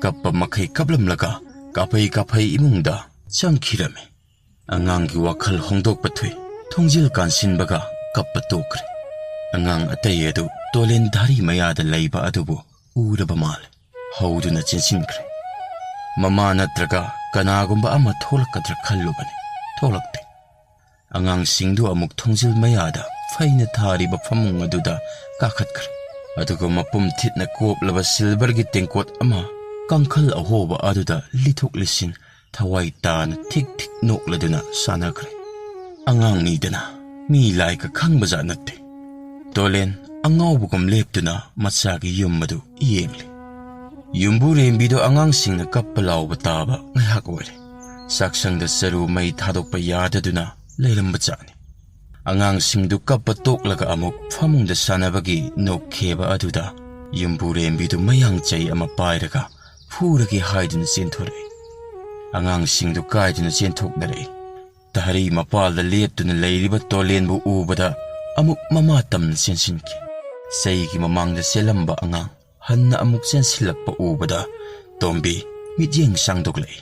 ꯀꯞꯄ ꯃꯈꯩ ꯀꯞꯂꯝꯂꯒ ꯀꯥꯐꯩ ꯀꯥꯐꯩ ꯏꯃꯨꯡꯗ ꯆꯪꯈꯤꯔꯝꯃꯤ꯫ ꯑꯉꯥꯡꯒꯤ ꯋꯥꯈꯜ ꯍꯣꯡꯗꯣꯛꯄ ꯊꯨꯏ꯫ ꯊꯣꯡꯖꯤꯜ ꯀꯥꯟꯁꯤꯟꯕꯒ ꯀꯞꯄ ꯇꯣꯛꯈ꯭ꯔꯦ꯫ ꯑꯉꯥꯡ ꯑꯇꯩ ꯑꯗꯨ ꯇꯣꯂꯦꯟ ꯙꯥꯔꯤ ꯃꯌꯥꯗ ꯂꯩꯕ ꯑꯗꯨꯕꯨ ꯎꯔꯕ ꯃꯥꯜꯂꯦ꯫ ꯍꯧꯗꯨꯅ ꯆꯦꯟꯁꯤꯟꯈ꯭ꯔꯦ꯫ ꯃꯃꯥ ꯅꯠꯇ꯭ꯔꯒ ꯀꯅꯥꯒꯨꯝꯕ ꯑꯃ ꯊꯣꯛꯂꯛꯀꯗ꯭ꯔꯥ ꯈꯜꯂꯨꯕꯅꯤ꯫ ꯊꯣꯛꯂꯛꯇꯦ꯫ ꯑꯉꯥꯡꯁꯤꯡꯗꯨ ꯑꯃꯨꯛ ꯊꯣꯡꯖꯤꯜ ꯃꯌꯥꯗ ꯐꯩꯅ ꯊꯥꯔꯤꯕ ꯐꯃꯨꯡ ꯑꯗꯨꯗ ꯀꯥꯈꯠꯈ꯭ꯔꯦ꯫ ꯑꯗꯨꯒ ꯃꯄꯨꯝ ꯊꯤꯠꯅ ꯀꯣꯞꯂꯕ ꯁꯤꯜꯚꯔꯒꯤ ꯇꯦꯡꯀꯣꯠ ꯑꯃ ꯀꯥꯡꯈꯜ ꯑꯍꯣꯕ ꯑꯗꯨꯗ ꯂꯤꯊꯣꯛ ꯂꯤꯁꯤꯟ ꯊꯋꯥꯏ ꯇꯥꯅ ꯊꯤꯛ ꯊꯤꯛ ꯅꯣꯛꯂꯗꯨꯅ ꯁꯥꯟꯅꯈ꯭ꯔꯦ꯫ ꯑꯉꯥꯡꯅꯤꯗꯅ ꯃꯤ ꯂꯥꯏꯒ ꯈꯪꯕꯖꯥꯠ ꯅꯠꯇꯦ꯫ ꯇꯣꯂꯦꯟ ꯑꯉꯥꯎꯕꯒꯨꯝ ꯂꯦꯞꯇꯨꯅ ꯃꯆꯥꯒꯤ ꯌꯨꯝ ꯑꯗꯨ ꯌꯦꯡꯂꯤ꯫ ꯌꯨꯝꯕꯨꯔꯦꯝꯕꯤꯗꯣ ꯑꯉꯥꯡꯁꯤꯡꯅ ꯀꯞꯄ ꯂꯥꯎꯕ ꯇꯥꯕ ꯉꯥꯏꯍꯥꯛ ꯑꯣꯏꯔꯦ꯫ ꯆꯥꯛꯁꯪꯗ ꯆꯔꯨ ꯃꯩ ꯊꯥꯗꯣꯛꯄ ꯌꯥꯗꯗꯨꯅ ꯂꯩꯔꯝꯕ ꯖꯥꯠꯅꯤ꯫ ꯑꯉꯥꯡꯁꯤꯡꯗꯨ ꯀꯞꯄ ꯇꯣꯛꯂꯒ ꯑꯃꯨꯛ ꯐꯃꯨꯡꯗ ꯁꯥꯟꯅꯕꯒꯤ ꯅꯣꯛꯈꯦꯕ ꯑꯗꯨꯗ ꯌꯨꯝꯕꯨꯔꯦꯝꯕꯤꯗꯨ ꯃꯌꯥꯡ ꯆꯩ ꯑꯃ ꯄꯥꯏꯔꯒ ꯐꯨꯔꯒꯦ ꯍꯥꯏꯗꯨꯅ ꯆꯦꯟꯊꯣꯔꯛꯏ꯫ ꯑꯉꯥꯡꯁꯤꯡꯗꯨ ꯀꯥꯏꯗꯨꯅ ꯆꯦꯟꯊꯣꯛꯅꯔꯛꯏ꯫ ꯇꯍꯔꯤ ꯃꯄꯥꯜꯗ ꯂꯦꯞꯇꯨꯅ ꯂꯩꯔꯤꯕ ꯇꯣꯂꯦꯟꯕꯨ ꯎꯕꯗ ꯑꯃꯨꯛ ꯃꯃꯥ ꯇꯝꯅ ꯆꯦꯟꯁꯤꯟꯈꯤ꯫ ꯆꯩꯒꯤ ꯃꯃꯥꯡꯗ ꯆꯦꯜꯂꯝꯕ ꯑꯉꯥꯡ ꯍꯟꯅ ꯑꯃꯨꯛ ꯆꯦꯟꯁꯤꯜꯂꯛꯄ ꯎꯕꯗ ꯇꯣꯝꯕꯤ ꯃꯤꯠꯌꯦꯡ ꯆꯥꯡꯗꯣꯛꯂꯛꯏ꯫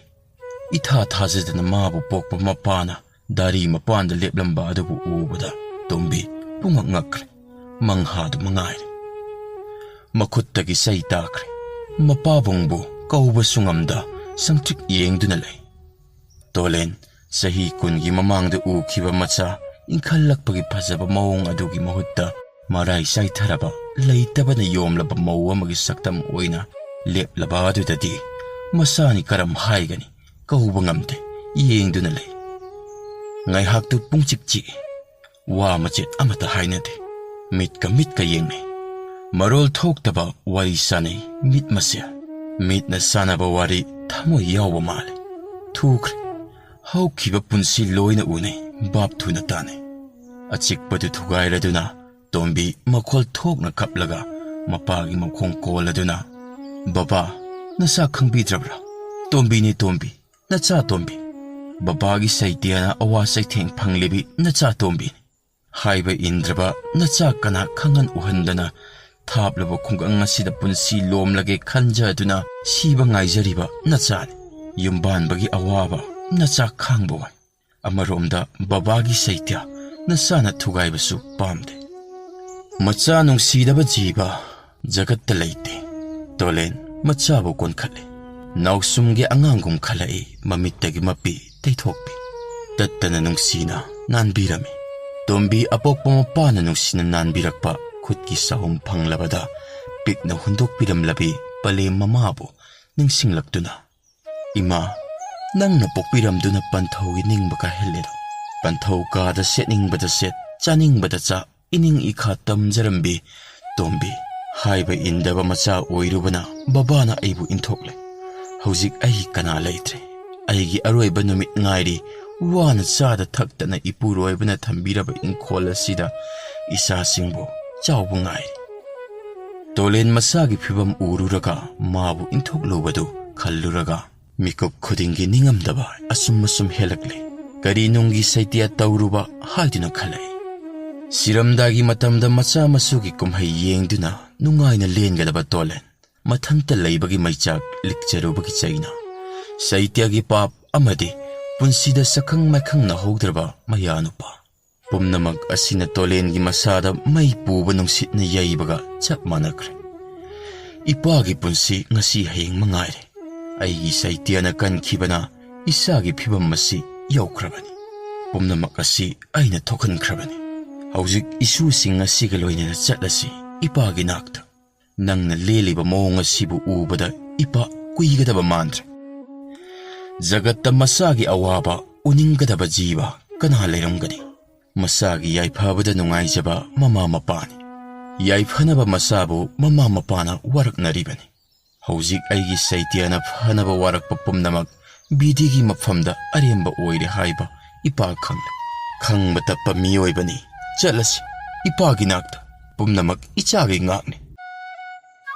ꯏꯊꯥ ꯊꯥꯖꯗꯅ ꯃꯥꯕꯨ ꯄꯣꯛꯄ ꯃꯄꯥꯅ ꯗꯥꯔꯤ ꯃꯄꯥꯟꯗ ꯂꯦꯞꯂꯝꯕ ꯑꯗꯨꯕꯨ ꯎꯕꯗ ꯇꯣꯝꯕꯤ ꯄꯨꯡꯉꯛ ꯉꯛꯈ꯭ꯔꯦ꯫ ꯃꯪꯍꯥꯗꯨ ꯃꯉꯥꯏꯔꯦ꯫ ꯃꯈꯨꯠꯇꯒꯤ ꯆꯩ ꯇꯥꯈ꯭ꯔꯦ꯫ ꯃꯄꯥꯕꯨꯡꯕꯨ ꯀꯧꯕꯁꯨ ꯉꯝꯗ ꯁꯪꯇ꯭ꯔꯤꯛ ꯌꯦꯡꯗꯨꯅ ꯂꯩ꯫ ꯇꯣꯂꯦꯟ, ꯆꯍꯤ ꯀꯨꯟꯒꯤ ꯃꯃꯥꯡꯗ ꯎꯈꯤꯕ ꯃꯆꯥ ꯏꯟꯈꯠꯂꯛꯄꯒꯤ ꯐꯖꯕ ꯃꯑꯣꯡ ꯑꯗꯨꯒꯤ ꯃꯍꯨꯠꯇ ꯃꯔꯥꯏ ꯆꯥꯏꯊꯔꯕ, ꯂꯩꯇꯕꯅ ꯌꯣꯝꯂꯕ ꯃꯧ ꯑꯃꯒꯤ ꯁꯛꯇꯝ ꯑꯣꯏꯅ ꯂꯦꯞꯂꯕ ꯑꯗꯨꯗꯗꯤ ꯃꯁꯥꯅꯤ ꯀꯔꯝ ꯍꯥꯏꯒꯅꯤ? ꯀꯧꯕ ꯉꯝꯗꯦ꯫ ꯌꯦꯡꯗꯨꯅ ꯂꯩ꯫ ꯉꯥꯏꯍꯥꯛꯇꯨ ꯄꯨꯡꯆꯤꯛ ꯆꯤꯛꯏ꯫ ꯋꯥ ꯃꯆꯦꯠ ꯑꯃꯠꯇ ꯍꯥꯏꯅꯗꯦ꯫ ꯃꯤꯠꯀ ꯃꯤꯠꯀ ꯌꯦꯡꯅꯩ꯫ ꯃꯔꯣꯜ ꯊꯣꯛꯇꯕ ꯋꯥꯔꯤ ꯁꯥꯅꯩ ꯃꯤꯠ ꯃꯁꯦꯜ꯫ ꯃꯤꯠꯅ ꯁꯥꯟꯅꯕ ꯋꯥꯔꯤ ꯊꯃꯣꯏ ꯌꯥꯎꯕ ꯃꯥꯜꯂꯤ꯫ ꯊꯨꯈ꯭ꯔꯦ꯫ ꯍꯧꯈꯤꯕ ꯄꯨꯟꯁꯤ ꯂꯣꯏꯅ ꯎꯅꯩ꯫ ꯚꯥꯞ ꯊꯨꯅ ꯇꯥꯅꯩ꯫ ꯑꯆꯤꯛꯄꯗꯨ ꯊꯨꯒꯥꯏꯔꯗꯨꯅ ꯇꯣꯝꯕꯤ ꯃꯈꯣꯜ ꯊꯣꯛꯅ ꯀꯞꯂꯒ ꯃꯄꯥꯒꯤ ꯃꯈꯣꯡ ꯀꯣꯜꯂꯗꯨꯅ, "ꯕꯕꯥ, ꯅꯆꯥ ꯈꯪꯕꯤꯗ꯭ꯔꯕ꯭ꯔꯥ? ꯇꯣꯝꯕꯤꯅꯤ ꯇꯣꯝꯕꯤ, ꯅꯆꯥ ꯇꯣꯝꯕꯤ꯫ ꯕꯕꯥꯒꯤ ꯁꯩꯇ꯭ꯌꯅ ꯑꯋꯥ ꯆꯩꯊꯦꯡ ꯐꯪꯂꯤꯕꯤ ꯅꯆꯥ ꯇꯣꯝꯕꯤꯅꯤ꯫ ꯍꯥꯏꯕ ꯏꯟꯗ꯭ꯔꯕ ꯅꯆꯥ ꯀꯅꯥ ꯈꯪꯍꯟ ꯎꯍꯟꯗꯅ ꯊꯥꯞꯂꯕ ꯈꯨꯡꯒꯪ ꯑꯁꯤꯗ ꯄꯨꯟꯁꯤ ꯂꯣꯝꯂꯒꯦ ꯈꯟꯖꯗꯨꯅ ꯁꯤꯕ ꯉꯥꯏꯖꯔꯤꯕ ꯅꯆꯥꯅꯤ꯫ ꯌꯨꯝꯕꯥꯟꯕꯒꯤ ꯑꯋꯥꯕ ꯅꯆꯥ ꯈꯥꯡꯕ ꯋꯥꯏ꯫ ꯑꯃꯔꯣꯝꯗ ꯕꯕꯥꯒꯤ ꯁꯩꯇ꯭ꯌ ꯅꯆꯥꯅ ꯊꯨꯒꯥꯏꯕꯁꯨ ꯄꯥꯝꯗꯦ꯫ ꯃꯆꯥ ꯅꯨꯡꯁꯤꯗꯕ ꯖꯤꯕ ꯖꯒꯠꯇ ꯂꯩꯇꯦ꯫" ꯇꯣꯂꯦꯟ ꯃꯆꯥꯕꯨ ꯀꯣꯟꯈꯠꯂꯤ꯫ ꯅꯥꯎꯁꯨꯝꯒꯤ ꯑꯉꯥꯡꯒꯨꯝ ꯈꯜꯂꯛꯏ ꯃꯃꯤꯠꯇꯒꯤ ꯃꯄꯤ ꯇꯩꯊꯣꯛꯄꯤ꯫ ꯇꯠꯇꯅ ꯅꯨꯡꯁꯤꯅ ꯅꯥꯟꯕꯤꯔꯝꯃꯤ꯫ ꯇꯣꯝꯕꯤ ꯑꯄꯣꯛꯄ ꯃꯄꯥꯅ ꯅꯨꯡꯁꯤꯅ ꯅꯥꯟꯕꯤꯔꯛꯄ ꯈꯨꯠꯀꯤ ꯆꯍꯨꯝ ꯐꯪꯂꯕꯗ ꯄꯤꯛꯅ ꯍꯨꯟꯗꯣꯛꯄꯤꯔꯝꯂꯕꯤ ꯄꯂꯦꯝ ꯃꯃꯥꯕꯨ ꯅꯤꯡꯁꯤꯡꯂꯛꯇꯨꯅ, "ꯏꯃꯥ, ꯅꯪꯅ ꯄꯣꯛꯄꯤꯔꯝꯗꯨꯅ ꯄꯟꯊꯧꯒꯤ ꯅꯤꯡꯕ ꯀꯥꯏꯍꯜꯂꯦꯗꯣ꯫ ꯄꯟꯊꯧ ꯀꯥꯗ ꯁꯦꯠꯅꯤꯡꯕꯗ ꯁꯦꯠ, ꯆꯥꯅꯤꯡꯕꯗ ꯆꯥ, ꯏꯅꯤꯡ ꯏꯈꯥ ꯇꯝꯖꯔꯝꯕꯤ ꯇꯣꯝꯕꯤ, ꯍꯥꯏꯕ ꯏꯟꯗꯕ ꯃꯆꯥ ꯑꯣꯏꯔꯨꯕꯅ ꯕꯕꯥꯅ ꯑꯩꯕꯨ ꯏꯟꯊꯣꯛꯂꯦ꯫ ꯍꯧꯖꯤꯛ ꯑꯩ ꯀꯅꯥ ꯂꯩꯇ꯭ꯔꯦ꯫ ꯑꯩꯒꯤ ꯑꯔꯣꯏꯕ ꯅꯨꯃꯤꯠ ꯉꯥꯏꯔꯤ꯫ ꯋꯥꯅ ꯆꯥꯗ ꯊꯛꯇꯅ ꯏꯄꯨꯔꯣꯏꯕꯅ ꯊꯝꯕꯤꯔꯕ ꯏꯪꯈꯣꯜ ꯑꯁꯤꯗ ꯏꯆꯥꯁꯤꯡꯕꯨ ꯆꯥꯎꯕ ꯉꯥꯏꯔꯤ꯫ ꯇꯣꯂꯦꯟ ꯃꯁꯥꯒꯤ ꯐꯤꯕꯝ ꯎꯔꯨꯔꯒ ꯃꯥꯕꯨ ꯏꯟꯊꯣꯛꯂꯨꯕꯗꯨ ꯈꯜꯂꯨꯔꯒ ꯃꯤꯀꯨꯞ ꯈꯨꯗꯤꯡꯒꯤ ꯅꯤꯡꯉꯝꯗꯕ ꯑꯁꯨꯝ ꯑꯁꯨꯝ ꯍꯦꯜꯂꯛꯂꯦ꯫ ꯀꯔꯤ ꯅꯨꯡꯒꯤ ꯁꯩꯇ꯭ꯌꯥ ꯇꯧꯔꯨꯕ ꯍꯥꯏꯗꯨꯅ ꯈꯜꯂꯛꯏ꯫ ꯁꯤꯔꯝꯗꯥꯏꯒꯤ ꯃꯇꯝꯗ ꯃꯆꯥ ꯃꯁꯨꯒꯤ ꯀꯨꯝꯍꯩ ꯌꯦꯡꯗꯨꯅ ꯅꯨꯡꯉꯥꯏꯅ ꯂꯦꯟꯒꯗꯕ ꯇꯣꯂꯦꯟ ꯃꯊꯟꯇ ꯂꯩꯕꯒꯤ ꯃꯩꯆꯥꯛ ꯂꯤꯛꯆꯔꯨꯕꯒꯤ ꯆꯩꯅ ꯁꯩꯇ꯭ꯌꯥꯒꯤ ꯄꯥꯞ ꯑꯃꯗꯤ ꯄꯨꯟꯁꯤꯗ ꯁꯛꯈꯪ ꯃꯥꯏꯈꯪꯅꯍꯧꯗ꯭ꯔꯕ ꯃꯌꯥꯅꯨꯄꯥ ꯄꯨꯝꯅꯃꯛ ꯑꯁꯤꯅ ꯇꯣꯂꯦꯟꯒꯤ ꯃꯁꯥꯗ ꯃꯩ ꯄꯨꯕ ꯅꯨꯡꯁꯤꯠꯅ ꯌꯩꯕꯒ ꯆꯞ ꯃꯥꯟꯅꯈ꯭ꯔꯦ꯫ ꯏꯄꯥꯒꯤ ꯄꯨꯟꯁꯤ ꯉꯁꯤ ꯍꯌꯦꯡ ꯃꯉꯥꯏꯔꯦ꯫ ꯑꯩꯒꯤ ꯁꯩꯇ꯭ꯌꯥꯅ ꯀꯟꯈꯤꯕꯅ ꯏꯆꯥꯒꯤ ꯐꯤꯕꯝ ꯑꯁꯤ ꯌꯧꯈ꯭ꯔꯕꯅꯤ꯫ ꯄꯨꯝꯅꯃꯛ ꯑꯁꯤ ꯑꯩꯅ ꯊꯣꯛꯍꯟꯈ꯭ꯔꯕꯅꯤ꯫ ꯍꯧꯖꯤꯛ ꯏꯁꯨꯁꯤꯡ ꯑꯁꯤꯒ ꯂꯣꯏꯅꯅ ꯆꯠꯂꯁꯤ ꯏꯄꯥꯒꯤ ꯅꯥꯛꯇ꯫ ꯅꯪꯅ ꯂꯦꯜꯂꯤꯕ ꯃꯑꯣꯡ ꯑꯁꯤꯕꯨ ꯎꯕꯗ ꯏꯄꯥ ꯀꯨꯏꯒꯗꯕ ꯃꯥꯟꯗ꯭ꯔꯦ꯫ ꯖꯒꯠꯇ ꯃꯆꯥꯒꯤ ꯑꯋꯥꯕ ꯎꯅꯤꯡꯒꯗꯕ ꯖꯤꯕ ꯀꯅꯥ ꯂꯩꯔꯝꯒꯅꯤ? ꯃꯆꯥꯒꯤ ꯌꯥꯏꯐꯕꯗ ꯅꯨꯡꯉꯥꯏꯖꯕ ꯃꯃꯥ ꯃꯄꯥꯅꯤ꯫ ꯌꯥꯏꯐꯅꯕ ꯃꯆꯥꯕꯨ ꯃꯃꯥ ꯃꯄꯥꯅ ꯋꯥꯔꯛꯅꯔꯤꯕꯅꯤ꯫ ꯍꯧꯖꯤꯛ ꯑꯩꯒꯤ ꯁꯩꯇ꯭ꯌꯥꯅ ꯐꯅꯕ ꯋꯥꯔꯛꯄ ꯄꯨꯝꯅꯃꯛ ꯕꯤꯙꯤꯒꯤ ꯃꯐꯝꯗ ꯑꯔꯦꯝꯕ ꯑꯣꯏꯔꯦ ꯍꯥꯏꯕ ꯏꯄꯥ ꯈꯪꯂꯦ꯫ ꯈꯪꯕ ꯇꯞꯄ ꯃꯤꯑꯣꯏꯕꯅꯤ꯫ ꯆꯠꯂꯁꯤ ꯏꯄꯥꯒꯤ ꯅꯥꯛꯇ꯫ ꯄꯨꯝꯅꯃꯛ ꯏꯆꯥꯒꯤ ꯉꯥꯛꯅꯤ꯫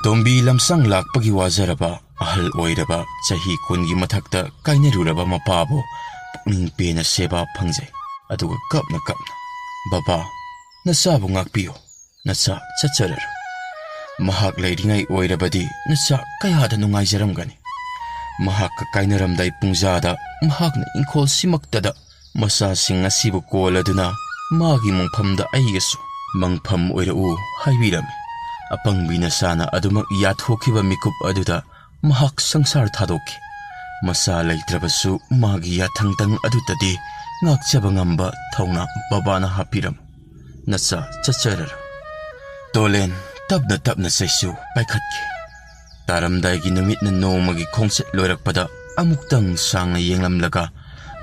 ꯇꯣꯝꯕꯤ ꯂꯝꯁꯥꯡ ꯂꯥꯛꯄꯒꯤ ꯋꯥꯖꯔꯕ ꯑꯍꯜ ꯑꯣꯏꯔꯕ ꯆꯍꯤ ꯀꯨꯟꯒꯤ ꯃꯊꯛꯇ ꯀꯥꯏꯅꯔꯨꯔꯕ ꯃꯄꯥꯕꯨ ꯄꯨꯛꯅꯤꯡ ꯄꯦꯟꯅ ꯁꯦꯕꯥ ꯐꯪꯖꯩ꯫ ꯑꯗꯨꯒ ꯀꯞꯅ ꯀꯞꯅ, "ꯕꯕꯥ, ꯅꯆꯥꯕꯨ ꯉꯥꯛꯄꯤꯌꯨ꯫ ꯅꯆꯥ ꯆꯠꯆꯔꯔꯣꯏ꯫ ꯃꯍꯥꯛ ꯂꯩꯔꯤꯉꯩ ꯑꯣꯏꯔꯕꯗꯤ ꯅꯆꯥ ꯀꯌꯥꯗ ꯅꯨꯡꯉꯥꯏꯖꯔꯝꯒꯅꯤ꯫ ꯃꯍꯥꯛꯀ ꯀꯥꯏꯅꯔꯝꯗꯥꯏ ꯄꯨꯡꯖꯥꯗ ꯃꯍꯥꯛꯅ ꯏꯪꯈꯣꯜꯁꯤꯃꯛꯇꯗ ꯃꯆꯥꯁꯤꯡ ꯑꯁꯤꯕꯨ ꯀꯣꯜꯂꯗꯨꯅ ꯃꯥꯒꯤ ꯃꯪꯐꯝꯗ ꯑꯩꯒꯁꯨ ꯃꯪꯐꯝ ꯑꯣꯏꯔꯛꯎ ꯍꯥꯏꯕꯤꯔꯝꯃꯤ꯫ ꯑꯄꯪꯕꯤ ꯅꯆꯥꯅ ꯑꯗꯨꯃꯛ ꯌꯥꯊꯣꯛꯈꯤꯕ ꯃꯤꯀꯨꯞ ꯑꯗꯨꯗ ꯃꯍꯥꯛ ꯁꯪꯁꯥꯔ ꯊꯥꯗꯣꯛꯈꯤ꯫ ꯃꯆꯥ ꯂꯩꯇ꯭ꯔꯕꯁꯨ ꯃꯥꯒꯤ ꯌꯥꯊꯪꯗꯪ ꯑꯗꯨꯇꯗꯤ ꯉꯥꯛꯆꯕ ꯉꯝꯕ ꯊꯧꯅꯥ ꯕꯕꯥꯅ ꯍꯥꯞꯄꯤꯔꯝꯃꯤ꯫ ꯅꯆꯥ ꯆꯠꯆꯔꯔꯣꯏ꯫" ꯇꯣꯂꯦꯟ ꯇꯞꯅ ꯇꯞꯅ ꯆꯩꯁꯨ ꯄꯥꯏꯈꯠꯈꯤ꯫ ꯇꯥꯔꯝꯗꯥꯏꯒꯤ ꯅꯨꯃꯤꯠꯅ ꯅꯣꯡꯃꯒꯤ ꯈꯣꯡꯆꯠ ꯂꯣꯏꯔꯛꯄꯗ ꯑꯃꯨꯛꯇꯪ ꯁꯥꯡꯅ ꯌꯦꯡꯂꯝꯂꯒ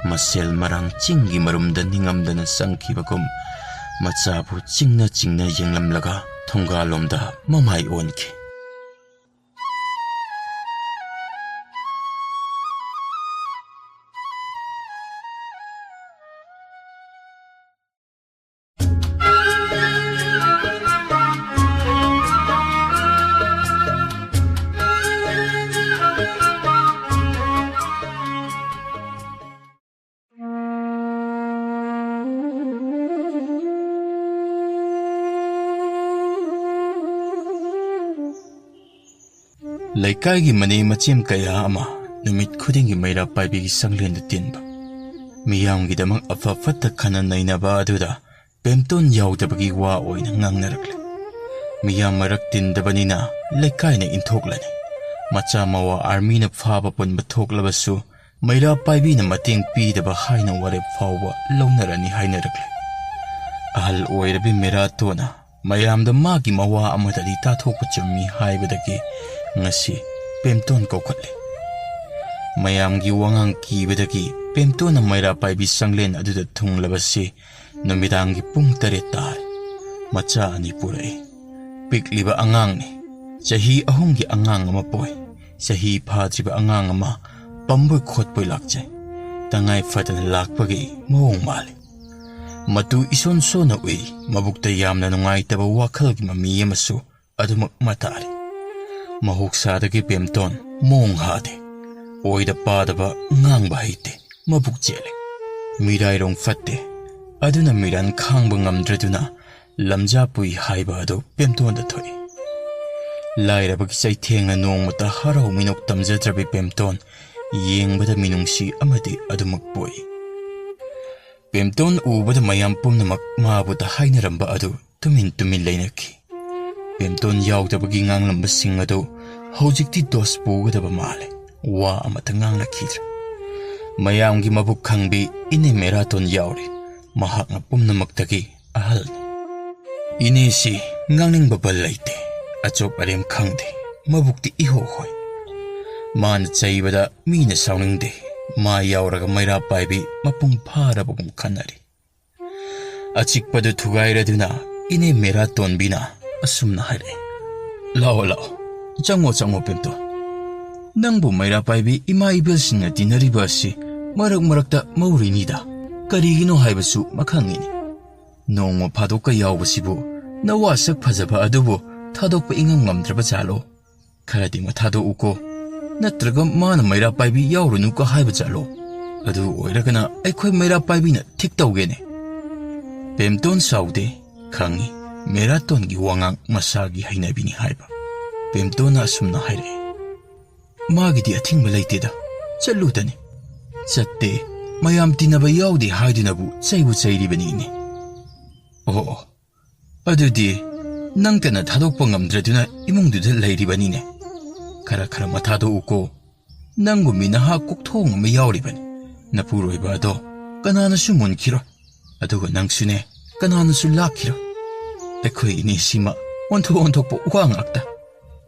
ꯃꯁꯦꯜ ꯃꯔꯥꯡ ꯆꯤꯡꯒꯤ ꯃꯔꯨꯝꯗ ꯅꯤꯡꯉꯝꯗꯅ ꯆꯪꯈꯤꯕꯒꯨꯝ ꯃꯆꯥꯕꯨ ꯆꯤꯡꯅ ꯆꯤꯡꯅ ꯌꯦꯡꯂꯝꯂꯒ ꯊꯣꯡꯒꯥꯜꯂꯣꯝꯗ ꯃꯃꯥꯏ ꯑꯣꯟꯈꯤ꯫ ꯂꯩꯀꯥꯏꯒꯤ ꯃꯅꯦ ꯃꯆꯦꯝ ꯀꯌꯥ ꯑꯃ ꯅꯨꯃꯤꯠ ꯈꯨꯗꯤꯡꯒꯤ ꯃꯩꯔꯥ ꯄꯥꯏꯕꯤꯒꯤ ꯁꯪꯂꯦꯟꯗ ꯇꯤꯟꯕ, ꯃꯤꯌꯥꯝꯒꯤꯗꯃꯛ ꯑꯐ ꯐꯠꯇ ꯈꯟꯅ ꯅꯩꯅꯕ ꯑꯗꯨꯗ ꯄꯦꯝꯇꯣꯟ ꯌꯥꯎꯗꯕꯒꯤ ꯋꯥ ꯑꯣꯏꯅ ꯉꯥꯡꯅꯔꯛꯂꯦ꯫ ꯃꯤꯌꯥꯝ ꯃꯔꯛ ꯇꯤꯟꯗꯕꯅꯤꯅ ꯂꯩꯀꯥꯏꯅ ꯏꯟꯊꯣꯛꯂꯅꯤ꯫ ꯃꯆꯥ ꯃꯋꯥ ꯑꯥꯔꯃꯤꯅ ꯐꯥꯕ ꯄꯨꯟꯕ ꯊꯣꯛꯂꯕꯁꯨ ꯃꯩꯔꯥ ꯄꯥꯏꯕꯤꯅ ꯃꯇꯦꯡ ꯄꯤꯗꯕ ꯍꯥꯏꯅ ꯋꯥꯔꯦꯞ ꯐꯥꯎꯕ ꯂꯧꯅꯔꯅꯤ ꯍꯥꯏꯅꯔꯛꯂꯦ꯫ ꯑꯍꯜ ꯑꯣꯏꯔꯕꯤ ꯃꯦꯔꯥꯇꯣꯟꯅ ꯃꯌꯥꯝꯗ ꯃꯥꯒꯤ ꯃꯋꯥ ꯑꯃꯗꯗꯤ ꯇꯥꯊꯣꯛꯄ ꯆꯨꯝꯃꯤ ꯍꯥꯏꯕꯗꯒꯤ ꯉꯁꯤ ꯄꯦꯝꯇꯣꯟ ꯀꯧꯈꯠꯂꯦ꯫ ꯃꯌꯥꯝꯒꯤ ꯋꯥꯉꯥꯡ ꯀꯤꯕꯗꯒꯤ ꯄꯦꯝꯇꯣꯟꯅ ꯃꯩꯔꯥ ꯄꯥꯏꯕꯤ ꯁꯪꯂꯦꯟ ꯑꯗꯨꯗ ꯊꯨꯡꯂꯕꯁꯤ ꯅꯨꯃꯤꯗꯥꯡꯒꯤ ꯄꯨꯡ ꯇꯔꯦꯠ ꯇꯥꯔꯦ꯫ ꯃꯆꯥ ꯑꯅꯤ ꯄꯨꯔꯛꯏ꯫ ꯄꯤꯛꯂꯤꯕ ꯑꯉꯥꯡꯅꯤ꯫ ꯆꯍꯤ ꯑꯍꯨꯝꯒꯤ ꯑꯉꯥꯡ ꯑꯃ ꯄꯣꯛꯏ꯫ ꯆꯍꯤ ꯐꯥꯗ꯭ꯔꯤꯕ ꯑꯉꯥꯡ ꯑꯃ ꯄꯝꯕꯣꯏ ꯈꯣꯠꯄꯣꯏ ꯂꯥꯛꯆꯩ꯫ ꯇꯉꯥꯏ ꯐꯗꯅ ꯂꯥꯛꯄꯒꯤ ꯃꯑꯣꯡ ꯃꯥꯜꯂꯤ꯫ ꯃꯇꯨ ꯏꯁꯣꯟ ꯁꯣꯟꯅ ꯎꯏ꯫ ꯃꯕꯨꯛꯇ ꯌꯥꯝꯅ ꯅꯨꯡꯉꯥꯏꯇꯕ ꯋꯥꯈꯜꯒꯤ ꯃꯃꯤ ꯑꯃꯁꯨ ꯑꯗꯨꯃꯛ ꯃꯇꯥꯔꯤ꯫ ꯃꯍꯧꯁꯥꯗꯒꯤ ꯄꯦꯝꯇꯣꯟ ꯃꯣꯡ ꯍꯥꯗꯦ꯫ ꯑꯣꯏꯗ ꯄꯥꯗꯕ ꯉꯥꯡꯕ ꯍꯩꯇꯦ꯫ ꯃꯕꯨꯛ ꯆꯦꯜꯂꯦ꯫ ꯃꯤꯔꯥꯏꯔꯣꯡ ꯐꯠꯇꯦ꯫ ꯑꯗꯨꯅ ꯃꯤꯔꯥꯟ ꯈꯥꯡꯕ ꯉꯝꯗ꯭ꯔꯗꯨꯅ ꯂꯝꯖꯥ ꯄꯨꯏ ꯍꯥꯏꯕ ꯑꯗꯨ ꯄꯦꯝꯇꯣꯟꯗ ꯊꯣꯛꯏ꯫ ꯂꯥꯏꯔꯕꯒꯤ ꯆꯩꯊꯦꯡꯅ ꯅꯣꯡꯃꯇ ꯍꯔꯥꯎ ꯃꯤꯅꯣꯛ ꯇꯝꯖꯗ꯭ꯔꯕꯤ ꯄꯦꯝꯇꯣꯟ ꯌꯦꯡꯕꯗ ꯃꯤꯅꯨꯡꯁꯤ ꯑꯃꯗꯤ ꯑꯗꯨꯃꯛ ꯄꯣꯛꯏ꯫ ꯄꯦꯝꯇꯣꯟ ꯎꯕꯗ ꯃꯌꯥꯝ ꯄꯨꯝꯅꯃꯛ ꯃꯥꯕꯨ ꯇꯍꯥꯏꯅꯔꯝꯕ ꯑꯗꯨ ꯇꯨꯃꯤꯟ ꯇꯨꯃꯤꯟ ꯂꯩꯅꯈꯤ꯫ ꯄꯦꯝꯇꯣꯟ ꯌꯥꯎꯗꯕꯒꯤ ꯉꯥꯡꯂꯝꯕꯁꯤꯡ ꯑꯗꯨ ꯍꯧꯖꯤꯛꯇꯤ ꯗꯣꯁ ꯄꯨꯒꯗꯕ ꯃꯥꯜꯂꯦ꯫ ꯋꯥ ꯑꯃꯠꯇ ꯉꯥꯡꯂꯛꯈꯤꯗ꯭ꯔꯦ꯫ ꯃꯌꯥꯝꯒꯤ ꯃꯕꯨꯛ ꯈꯪꯕꯤ ꯏꯅꯦ ꯃꯦꯔꯥꯇꯣꯟ ꯌꯥꯎꯔꯦ꯫ ꯃꯍꯥꯛꯅ ꯄꯨꯝꯅꯃꯛꯇꯒꯤ ꯑꯍꯜꯅꯤ꯫ ꯏꯅꯦꯁꯤ ꯉꯥꯡꯅꯤꯡꯕ ꯕꯜ ꯂꯩꯇꯦ꯫ ꯑꯆꯣꯞ ꯑꯔꯦꯝ ꯈꯪꯗꯦ꯫ ꯃꯕꯨꯛꯇꯤ ꯏꯍꯣ ꯍꯣꯏ꯫ ꯃꯥꯅ ꯆꯩꯕꯗ ꯃꯤꯅ ꯁꯥꯎꯅꯤꯡꯗꯦ꯫ ꯃꯥ ꯌꯥꯎꯔꯒ ꯃꯩꯔꯥ ꯄꯥꯏꯕꯤ ꯃꯄꯨꯡ ꯐꯥꯔꯕꯒꯨꯝ ꯈꯟꯅꯔꯤ꯫ ꯑꯆꯤꯛꯄꯗꯨ ꯊꯨꯒꯥꯏꯔꯗꯨꯅ ꯏꯅꯦ ꯃꯦꯔꯥ ꯇꯣꯟꯕꯤꯅ ꯑꯁꯨꯝꯅ ꯍꯥꯏꯔꯛꯑꯦ꯫ "ꯂꯥꯛꯑꯣ, ꯂꯥꯛꯑꯣ, ꯆꯪꯉꯣ, ꯆꯪꯉꯣ, ꯄꯦꯝꯇꯣꯟ꯫ ꯅꯪꯕꯨ ꯃꯩꯔꯥ ꯄꯥꯏꯕꯤ ꯏꯃꯥ ꯏꯕꯦꯜꯁꯤꯡꯅ ꯇꯤꯟꯅꯔꯤꯕ ꯑꯁꯤ ꯃꯔꯛ ꯃꯔꯛꯇ ꯃꯧꯔꯤꯅꯤꯗ꯫ ꯀꯔꯤꯒꯤꯅꯣ ꯍꯥꯏꯕꯁꯨ ꯃꯈꯪꯅꯤꯅꯤ꯫ ꯅꯣꯡꯃ ꯐꯥꯗꯣꯛꯀ ꯌꯥꯎꯕꯁꯤꯕꯨ ꯅꯋꯥ ꯁꯛ ꯐꯖꯕ ꯑꯗꯨꯕꯨ ꯊꯥꯗꯣꯛꯄ ꯏꯉꯝ ꯉꯝꯗ꯭ꯔꯕ ꯖꯥꯠꯂꯣ? ꯈꯔꯗꯤ ꯃꯊꯥꯗꯣꯛꯎꯀꯣ꯫ ꯅꯠꯇ꯭ꯔꯒ ꯃꯥꯅ ꯃꯩꯔꯥ ꯄꯥꯏꯕꯤ ꯌꯥꯎꯔꯨꯅꯨꯀ ꯍꯥꯏꯕ ꯖꯥꯠꯂꯣ? ꯑꯗꯨ ꯑꯣꯏꯔꯒꯅ ꯑꯩꯈꯣꯏ ꯃꯩꯔꯥ ꯄꯥꯏꯕꯤꯅ ꯊꯤꯛ ꯇꯧꯒꯦꯅꯦ꯫" ꯄꯦꯝꯇꯣꯟ ꯁꯥꯎꯗꯦ, ꯈꯪꯉꯤ꯫ ꯃꯦꯔꯥꯇꯣꯟꯒꯤ ꯋꯥꯉꯥꯡ ꯃꯁꯥꯒꯤ ꯍꯩꯅꯕꯤꯅꯤ ꯍꯥꯏꯕ꯫ ꯄꯦꯝꯇꯣꯟꯅ ꯑꯁꯨꯝꯅ ꯍꯥꯏꯔꯛꯑꯦ꯫ "ꯃꯥꯒꯤꯗꯤ ꯑꯊꯤꯡꯕ ꯂꯩꯇꯦꯗ, ꯆꯠꯂꯨꯗꯅꯤ꯫" "ꯆꯠꯇꯦ, ꯃꯌꯥꯝ ꯇꯤꯟꯅꯕ ꯌꯥꯎꯗꯦ ꯍꯥꯏꯗꯨꯅꯕꯨ ꯆꯩꯕꯨ ꯆꯩꯔꯤꯕꯅꯤꯅꯦ꯫" "ꯑꯣ, ꯑꯣ, ꯑꯗꯨꯗꯤ ꯅꯪꯇꯅ ꯊꯥꯗꯣꯛꯄ ꯉꯝꯗ꯭ꯔꯗꯨꯅ ꯏꯃꯨꯡꯗꯨꯗ ꯂꯩꯔꯤꯕꯅꯤꯅꯦ꯫ ꯈꯔ ꯈꯔ ꯃꯊꯥꯗꯣꯛꯎꯀꯣ꯫ ꯅꯪꯒꯨꯝꯕꯤ ꯅꯍꯥ ꯀꯣꯛꯊꯣꯡ ꯑꯃ ꯌꯥꯎꯔꯤꯕꯅꯤ꯫ ꯅꯄꯨꯔꯣꯏꯕ ꯑꯗꯣ ꯀꯅꯥꯅꯁꯨ ꯃꯨꯟꯈꯤꯔꯣꯏ꯫ ꯑꯗꯨꯒ ꯅꯪꯁꯨꯅꯦ, ꯀꯅꯥꯅꯁꯨ ꯂꯥꯛꯈꯤꯔꯣꯏ꯫ ꯑꯩꯈꯣꯏ ꯏꯅꯤꯁꯤꯃ ꯑꯣꯟꯊꯣꯛ ꯑꯣꯟꯊꯣꯛꯄ ꯋꯥ ꯉꯥꯛꯇ꯫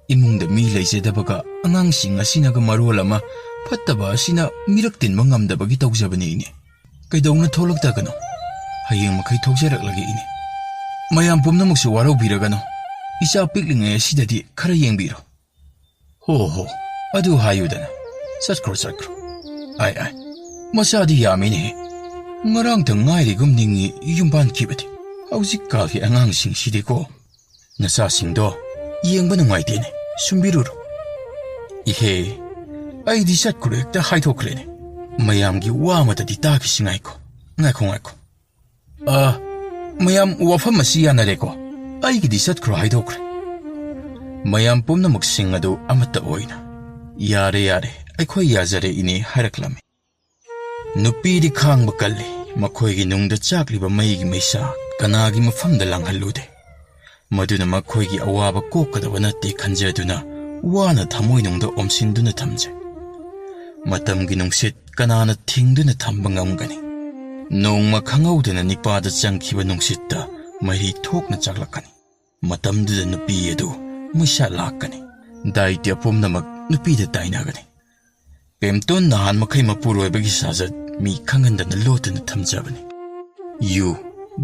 ꯏꯃꯨꯡꯗ ꯃꯤ ꯂꯩꯖꯗꯕꯒ ꯑꯉꯥꯡꯁꯤꯡ ꯑꯁꯤꯅꯒ ꯃꯔꯣꯜ ꯑꯃ ꯐꯠꯇꯕ ꯑꯁꯤꯅ ꯃꯤꯔꯛ ꯇꯤꯟꯕ ꯉꯝꯗꯕꯒꯤ ꯇꯧꯖꯕꯅꯤ ꯏꯅꯦ꯫ ꯀꯩꯗꯧꯅ ꯊꯣꯛꯂꯛꯇꯒꯅꯣ? ꯍꯌꯦꯡ ꯃꯈꯩ ꯊꯣꯛꯆꯔꯛꯂꯒꯦ ꯏꯅꯦ꯫ ꯃꯌꯥꯝ ꯄꯨꯝꯅꯃꯛꯁꯨ ꯋꯥꯔꯧꯕꯤꯔꯒꯅꯣ꯫ ꯏꯆꯥ ꯄꯤꯛꯂꯤꯉꯩ ꯑꯁꯤꯗꯗꯤ ꯈꯔ ꯌꯦꯡꯕꯤꯔꯣ꯫" "ꯍꯣ ꯍꯣ, ꯑꯗꯨ ꯍꯥꯏꯌꯨꯗꯅ꯫ ꯆꯠꯈ꯭ꯔꯣ, ꯆꯠꯈ꯭ꯔꯣ꯫" "ꯑꯥꯏ, ꯑꯥꯏ, ꯃꯆꯥꯗꯤ ꯌꯥꯝꯃꯤꯅꯦꯍꯦ꯫ ꯉꯔꯥꯡꯇ ꯉꯥꯏꯔꯤꯒꯨꯝ ꯅꯤꯡꯉꯤ ꯌꯨꯝ ꯄꯥꯟꯈꯤꯕꯗꯤ꯫ ꯍꯧꯖꯤꯛꯀꯥꯜꯒꯤ ꯑꯉꯥꯡꯁꯤꯡꯁꯤꯗꯤꯀꯣ꯫" "ꯅꯆꯥꯁꯤꯡꯗꯣ ꯌꯦꯡꯕ ꯅꯨꯡꯉꯥꯏꯇꯦꯅꯦ, ꯁꯨꯝꯕꯤꯔꯨꯔꯣ꯫" "ꯏꯍꯦ, ꯑꯩꯗꯤ ꯆꯠꯈ꯭ꯔꯣ ꯍꯦꯛꯇ ꯍꯥꯏꯗꯣꯛꯈ꯭ꯔꯦꯅꯦ꯫ ꯃꯌꯥꯝꯒꯤ ꯋꯥ ꯑꯃꯇꯗꯤ ꯇꯥꯈꯤꯁꯤ ꯉꯥꯏꯈꯣ꯫ ꯉꯥꯏꯈꯣ, ꯉꯥꯏꯈꯣ꯫ ꯑ, ꯃꯌꯥꯝ ꯋꯥꯐꯝ ꯑꯁꯤ ꯌꯥꯅꯔꯦꯀꯣ꯫ ꯑꯩꯒꯤꯗꯤ ꯆꯠꯈ꯭ꯔꯣ ꯍꯥꯏꯗꯣꯛꯈ꯭ꯔꯦ꯫" ꯃꯌꯥꯝ ꯄꯨꯝꯅꯃꯛꯁꯤꯡ ꯑꯗꯨ ꯑꯃꯠꯇ ꯑꯣꯏꯅ, "ꯌꯥꯔꯦ, ꯌꯥꯔꯦ, ꯑꯩꯈꯣꯏ ꯌꯥꯖꯔꯦ ꯏꯅꯦ" ꯍꯥꯏꯔꯛꯂꯝꯃꯤ꯫ ꯅꯨꯄꯤꯗꯤ ꯈꯥꯡꯕ ꯀꯜꯂꯤ꯫ ꯃꯈꯣꯏꯒꯤ ꯅꯨꯡꯗ ꯆꯥꯛꯂꯤꯕ ꯃꯩꯒꯤ ꯃꯩꯁꯥ ꯀꯅꯥꯒꯤ ꯃꯐꯝꯗ ꯂꯥꯡꯍꯜꯂꯨꯗꯦ꯫ ꯃꯗꯨꯅ ꯃꯈꯣꯏꯒꯤ ꯑꯋꯥꯕ ꯀꯣꯛꯀꯗꯕ ꯅꯠꯇꯦ ꯈꯟꯖꯗꯨꯅ ꯋꯥꯅ ꯊꯃꯣꯏꯅꯨꯡꯗ ꯑꯣꯝꯁꯤꯟꯗꯨꯅ ꯊꯝꯖꯩ꯫ ꯃꯇꯝꯒꯤ ꯅꯨꯡꯁꯤꯠ ꯀꯅꯥꯅ ꯊꯤꯡꯗꯨꯅ ꯊꯝꯕ ꯉꯝꯒꯅꯤ? ꯅꯣꯡꯃ ꯈꯪꯍꯧꯗꯅ ꯅꯤꯄꯥꯗ ꯆꯪꯈꯤꯕ ꯅꯨꯡꯁꯤꯠꯇ ꯃꯍꯤ ꯊꯣꯛꯅ ꯆꯥꯛꯂꯛꯀꯅꯤ꯫ ꯃꯇꯝꯗꯨꯗ ꯅꯨꯄꯤ ꯑꯗꯨ ꯃꯩꯁꯥ ꯂꯥꯛꯀꯅꯤ꯫ ꯗꯥꯏꯇ꯭ꯌ ꯄꯨꯝꯅꯃꯛ ꯅꯨꯄꯤꯗ ꯇꯥꯏꯅꯒꯅꯤ꯫ ꯄꯦꯝꯇꯣꯟ ꯅꯍꯥꯟ ꯃꯈꯩ ꯃꯄꯨꯔꯣꯏꯕꯒꯤ ꯁꯥꯖꯠ ꯃꯤ ꯈꯪꯍꯟꯗꯅ ꯂꯣꯠꯇꯨꯅ ꯊꯝꯖꯕꯅꯤ꯫ ꯌꯨ,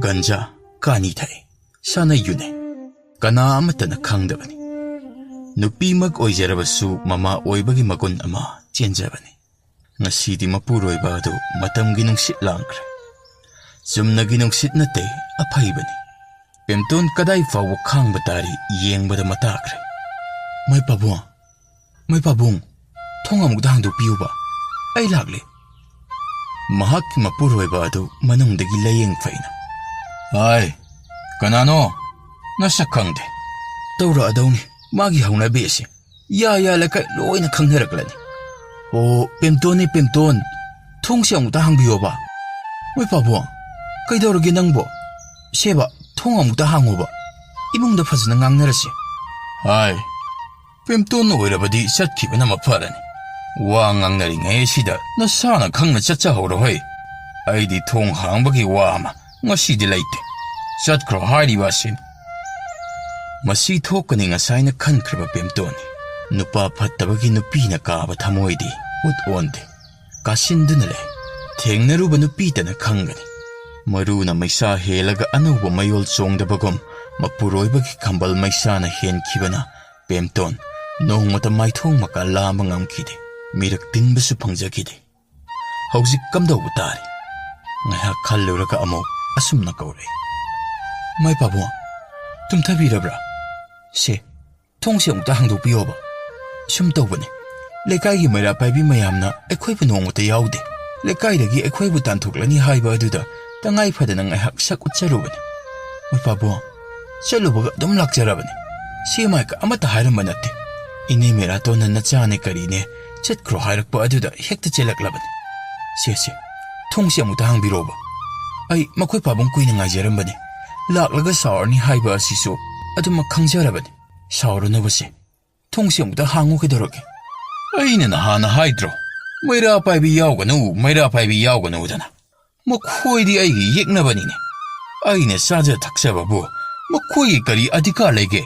ꯒꯟꯖꯥ, ꯀꯥꯅꯤ ꯊꯛꯏ, ꯁꯥꯟꯅꯩ ꯌꯨꯅꯩ꯫ ꯀꯅꯥ ꯑꯃꯠꯇꯅ ꯈꯪꯗꯕꯅꯤ꯫ ꯅꯨꯄꯤꯃꯛ ꯑꯣꯏꯖꯔꯕꯁꯨ ꯃꯃꯥ ꯑꯣꯏꯕꯒꯤ ꯃꯒꯨꯟ ꯑꯃ ꯆꯦꯟꯖꯕꯅꯤ꯫ ꯉꯁꯤꯗꯤ ꯃꯄꯨꯔꯣꯏꯕ ꯑꯗꯨ ꯃꯇꯝꯒꯤ ꯅꯨꯡꯁꯤꯠ ꯂꯥꯡꯈ꯭ꯔꯦ꯫ ꯆꯨꯝꯅꯒꯤ ꯅꯨꯡꯁꯤꯠ ꯅꯠꯇꯦ, ꯑꯐꯩꯕꯅꯤ꯫ ꯄꯦꯝꯇꯣꯟ ꯀꯗꯥꯏ ꯐꯥꯎꯕ ꯈꯥꯡꯕ ꯇꯥꯔꯤ ꯌꯦꯡꯕꯗ ꯃꯇꯥꯈ꯭ꯔꯦ꯫ "ꯃꯥꯏ ꯄꯥꯕꯨꯡ, ꯃꯥꯏ ꯄꯥꯕꯨꯡ, ꯊꯣꯡ ꯑꯃꯨꯛꯇ ꯍꯥꯡꯗꯣꯛꯄꯤꯌꯨꯕ, ꯑꯩ ꯂꯥꯛꯂꯦ꯫" ꯃꯍꯥꯛꯀꯤ ꯃꯄꯨꯔꯣꯏꯕ ꯑꯗꯨ ꯃꯅꯨꯡꯗꯒꯤ ꯂꯥꯏꯌꯦꯡ ꯐꯩꯅ, "ꯍꯥꯏ, ꯀꯅꯥꯅꯣ? ꯅꯁꯛ ꯈꯪꯗꯦ꯫" "ꯇꯧꯔꯛꯑꯗꯧꯅꯤ ꯃꯥꯒꯤ ꯍꯧꯅꯕꯤ ꯑꯁꯤ꯫ ꯌꯥ ꯌꯥ ꯂꯩꯀꯥꯏ ꯂꯣꯏꯅ ꯈꯪꯅꯔꯛꯂꯅꯤ꯫" "ꯑꯣ, ꯄꯦꯝꯇꯣꯟꯅꯤ, ꯄꯦꯝꯇꯣꯟ, ꯊꯣꯡꯁꯦ ꯑꯃꯨꯛꯇ ꯍꯥꯡꯕꯤꯌꯣꯕ꯫" "ꯃꯣꯏ ꯄꯥꯕꯨꯡ, ꯀꯩꯗꯧꯔꯒꯦ ꯅꯪꯕꯣ? ꯁꯦꯕ, ꯊꯣꯡ ꯑꯃꯨꯛꯇ ꯍꯥꯡꯉꯣꯕ, ꯏꯃꯨꯡꯗ ꯐꯖꯅ ꯉꯥꯡꯅꯔꯁꯤ꯫" "ꯍꯥꯏ, ꯄꯦꯝꯇꯣꯟ ꯑꯣꯏꯔꯕꯗꯤ ꯆꯠꯈꯤꯕꯅ ꯃꯐꯔꯅꯤ꯫ ꯋꯥ ꯉꯥꯡꯅꯔꯤꯉꯩ ꯑꯁꯤꯗ ꯅꯁꯥꯅ ꯈꯪꯅ ꯆꯠꯆꯍꯧꯔꯣꯍꯦ꯫ ꯑꯩꯗꯤ ꯊꯣꯡ ꯍꯥꯡꯕꯒꯤ ꯋꯥ ꯑꯃ ꯉꯁꯤꯗꯤ ꯂꯩꯇꯦ꯫ ꯆꯠꯈ꯭ꯔꯣ ꯍꯥꯏꯔꯤꯕ ꯑꯁꯤꯅꯤ꯫" ꯃꯁꯤ ꯊꯣꯛꯀꯅꯤ ꯉꯁꯥꯏꯅ ꯈꯟꯈ꯭ꯔꯕ ꯄꯦꯝꯇꯣꯟꯅꯤ꯫ ꯅꯨꯄꯥ ꯐꯠꯇꯕꯒꯤ ꯅꯨꯄꯤꯅ ꯀꯥꯕ ꯊꯃꯣꯏꯗꯤ ꯎꯠ ꯑꯣꯟꯗꯦ꯫ ꯀꯥꯁꯤꯟꯗꯨꯅ ꯂꯩ꯫ ꯊꯦꯡꯅꯔꯨꯕ ꯅꯨꯄꯤꯇꯅ ꯈꯪꯒꯅꯤ꯫ ꯃꯔꯨꯅ ꯃꯩꯁꯥ ꯍꯦꯜꯂꯒ ꯑꯅꯧꯕ ꯃꯌꯣꯜ ꯆꯣꯡꯗꯕꯒꯨꯝ, ꯃꯄꯨꯔꯣꯏꯕꯒꯤ ꯈꯝꯕꯜ ꯃꯩꯁꯥꯅ ꯍꯦꯟꯈꯤꯕꯅ ꯄꯦꯝꯇꯣꯟ ꯅꯣꯡꯃꯇ ꯃꯥꯏꯊꯣꯡ ꯃꯀꯥ ꯂꯥꯝꯕ ꯉꯝꯈꯤꯗꯦ꯫ ꯃꯤꯔꯛ ꯇꯤꯟꯕꯁꯨ ꯐꯪꯖꯈꯤꯗꯦ꯫ ꯍꯧꯖꯤꯛ ꯀꯝꯗꯧꯕ ꯇꯥꯔꯤ? ꯉꯥꯏꯍꯥꯛ ꯈꯜꯂꯨꯔꯒ ꯑꯃꯨꯛ ꯑꯁꯨꯝꯅ ꯀꯧꯔꯛꯏ, "ꯃꯥꯏ ꯄꯥꯕꯨꯡ, ꯇꯨꯝꯊꯕꯤꯔꯕ꯭ꯔꯥ? ꯁꯦ, ꯊꯣꯡꯁꯦ ꯑꯃꯨꯛꯇ ꯍꯥꯡꯗꯣꯛꯄꯤꯌꯣꯕ꯫ ꯁꯨꯝ ꯇꯧꯕꯅꯤ, ꯂꯩꯀꯥꯏꯒꯤ ꯃꯩꯔꯥ ꯄꯥꯏꯕꯤ ꯃꯌꯥꯝꯅ ꯑꯩꯈꯣꯏꯕꯨ ꯅꯣꯡꯃꯇ ꯌꯥꯎꯗꯦ꯫ ꯂꯩꯀꯥꯏꯗꯒꯤ ꯑꯩꯈꯣꯏꯕꯨ ꯇꯥꯟꯊꯣꯛꯂꯅꯤ ꯍꯥꯏꯕ ꯑꯗꯨꯗ ꯇꯉꯥꯏ ꯐꯗꯅ ꯉꯥꯏꯍꯥꯛ ꯁꯛ ꯎꯠꯆꯔꯨꯕꯅꯤ꯫ ꯃꯣꯏ ꯄꯥꯕꯨꯡ, ꯆꯠꯂꯨꯕꯒ ꯑꯗꯨꯝ ꯂꯥꯛꯆꯔꯕꯅꯤ꯫ ꯁꯤ ꯃꯥꯏꯀ ꯑꯃꯠꯇ ꯍꯥꯏꯔꯝꯕ ꯅꯠꯇꯦ꯫ ꯏꯅꯦ ꯃꯦꯔꯥꯇꯣꯟꯅ ꯅꯆꯥꯅꯦ ꯀꯔꯤꯅꯦ ꯆꯠꯈ꯭ꯔꯣ ꯍꯥꯏꯔꯛꯄ ꯑꯗꯨꯗ ꯍꯦꯛꯇ ꯆꯦꯜꯂꯛꯂꯕꯅꯤ꯫ ꯁꯦ, ꯁꯦ, ꯊꯣꯡꯁꯦ ꯑꯃꯨꯛꯇ ꯍꯥꯡꯕꯤꯔꯣꯕ꯫ ꯑꯩ ꯃꯈꯣꯏ ꯄꯥꯕꯨꯡ ꯀꯨꯏꯅ ꯉꯥꯏꯖꯔꯝꯕꯅꯤ꯫ ꯂꯥꯛꯂꯒ ꯁꯥꯎꯔꯅꯤ ꯍꯥꯏꯕ ꯑꯁꯤꯁꯨ ꯑꯗꯨꯃꯛ ꯈꯪꯖꯔꯕꯅꯤ꯫ ꯁꯥꯎꯔꯅꯨꯕꯁꯦ, ꯊꯣꯡꯁꯦ ꯑꯃꯨꯛꯇ ꯍꯥꯡꯉꯨ ꯀꯩꯗꯧꯔꯒꯦ?" "ꯑꯩꯅ ꯅꯍꯥꯟꯅ ꯍꯥꯏꯗ꯭ꯔꯣ, ꯃꯩꯔꯥ ꯄꯥꯏꯕꯤ ꯌꯥꯎꯒꯅꯨ, ꯃꯩꯔꯥ ꯄꯥꯏꯕꯤ ꯌꯥꯎꯒꯅꯨꯗꯅ? ꯃꯈꯣꯏꯗꯤ ꯑꯩꯒꯤ ꯌꯦꯛꯅꯕꯅꯤꯅꯦ꯫ ꯑꯩꯅ ꯆꯥꯖ ꯊꯛꯆꯕꯕꯨ ꯃꯈꯣꯏꯒꯤ ꯀꯔꯤ ꯑꯙꯤꯀꯥꯔ ꯂꯩꯒꯦ?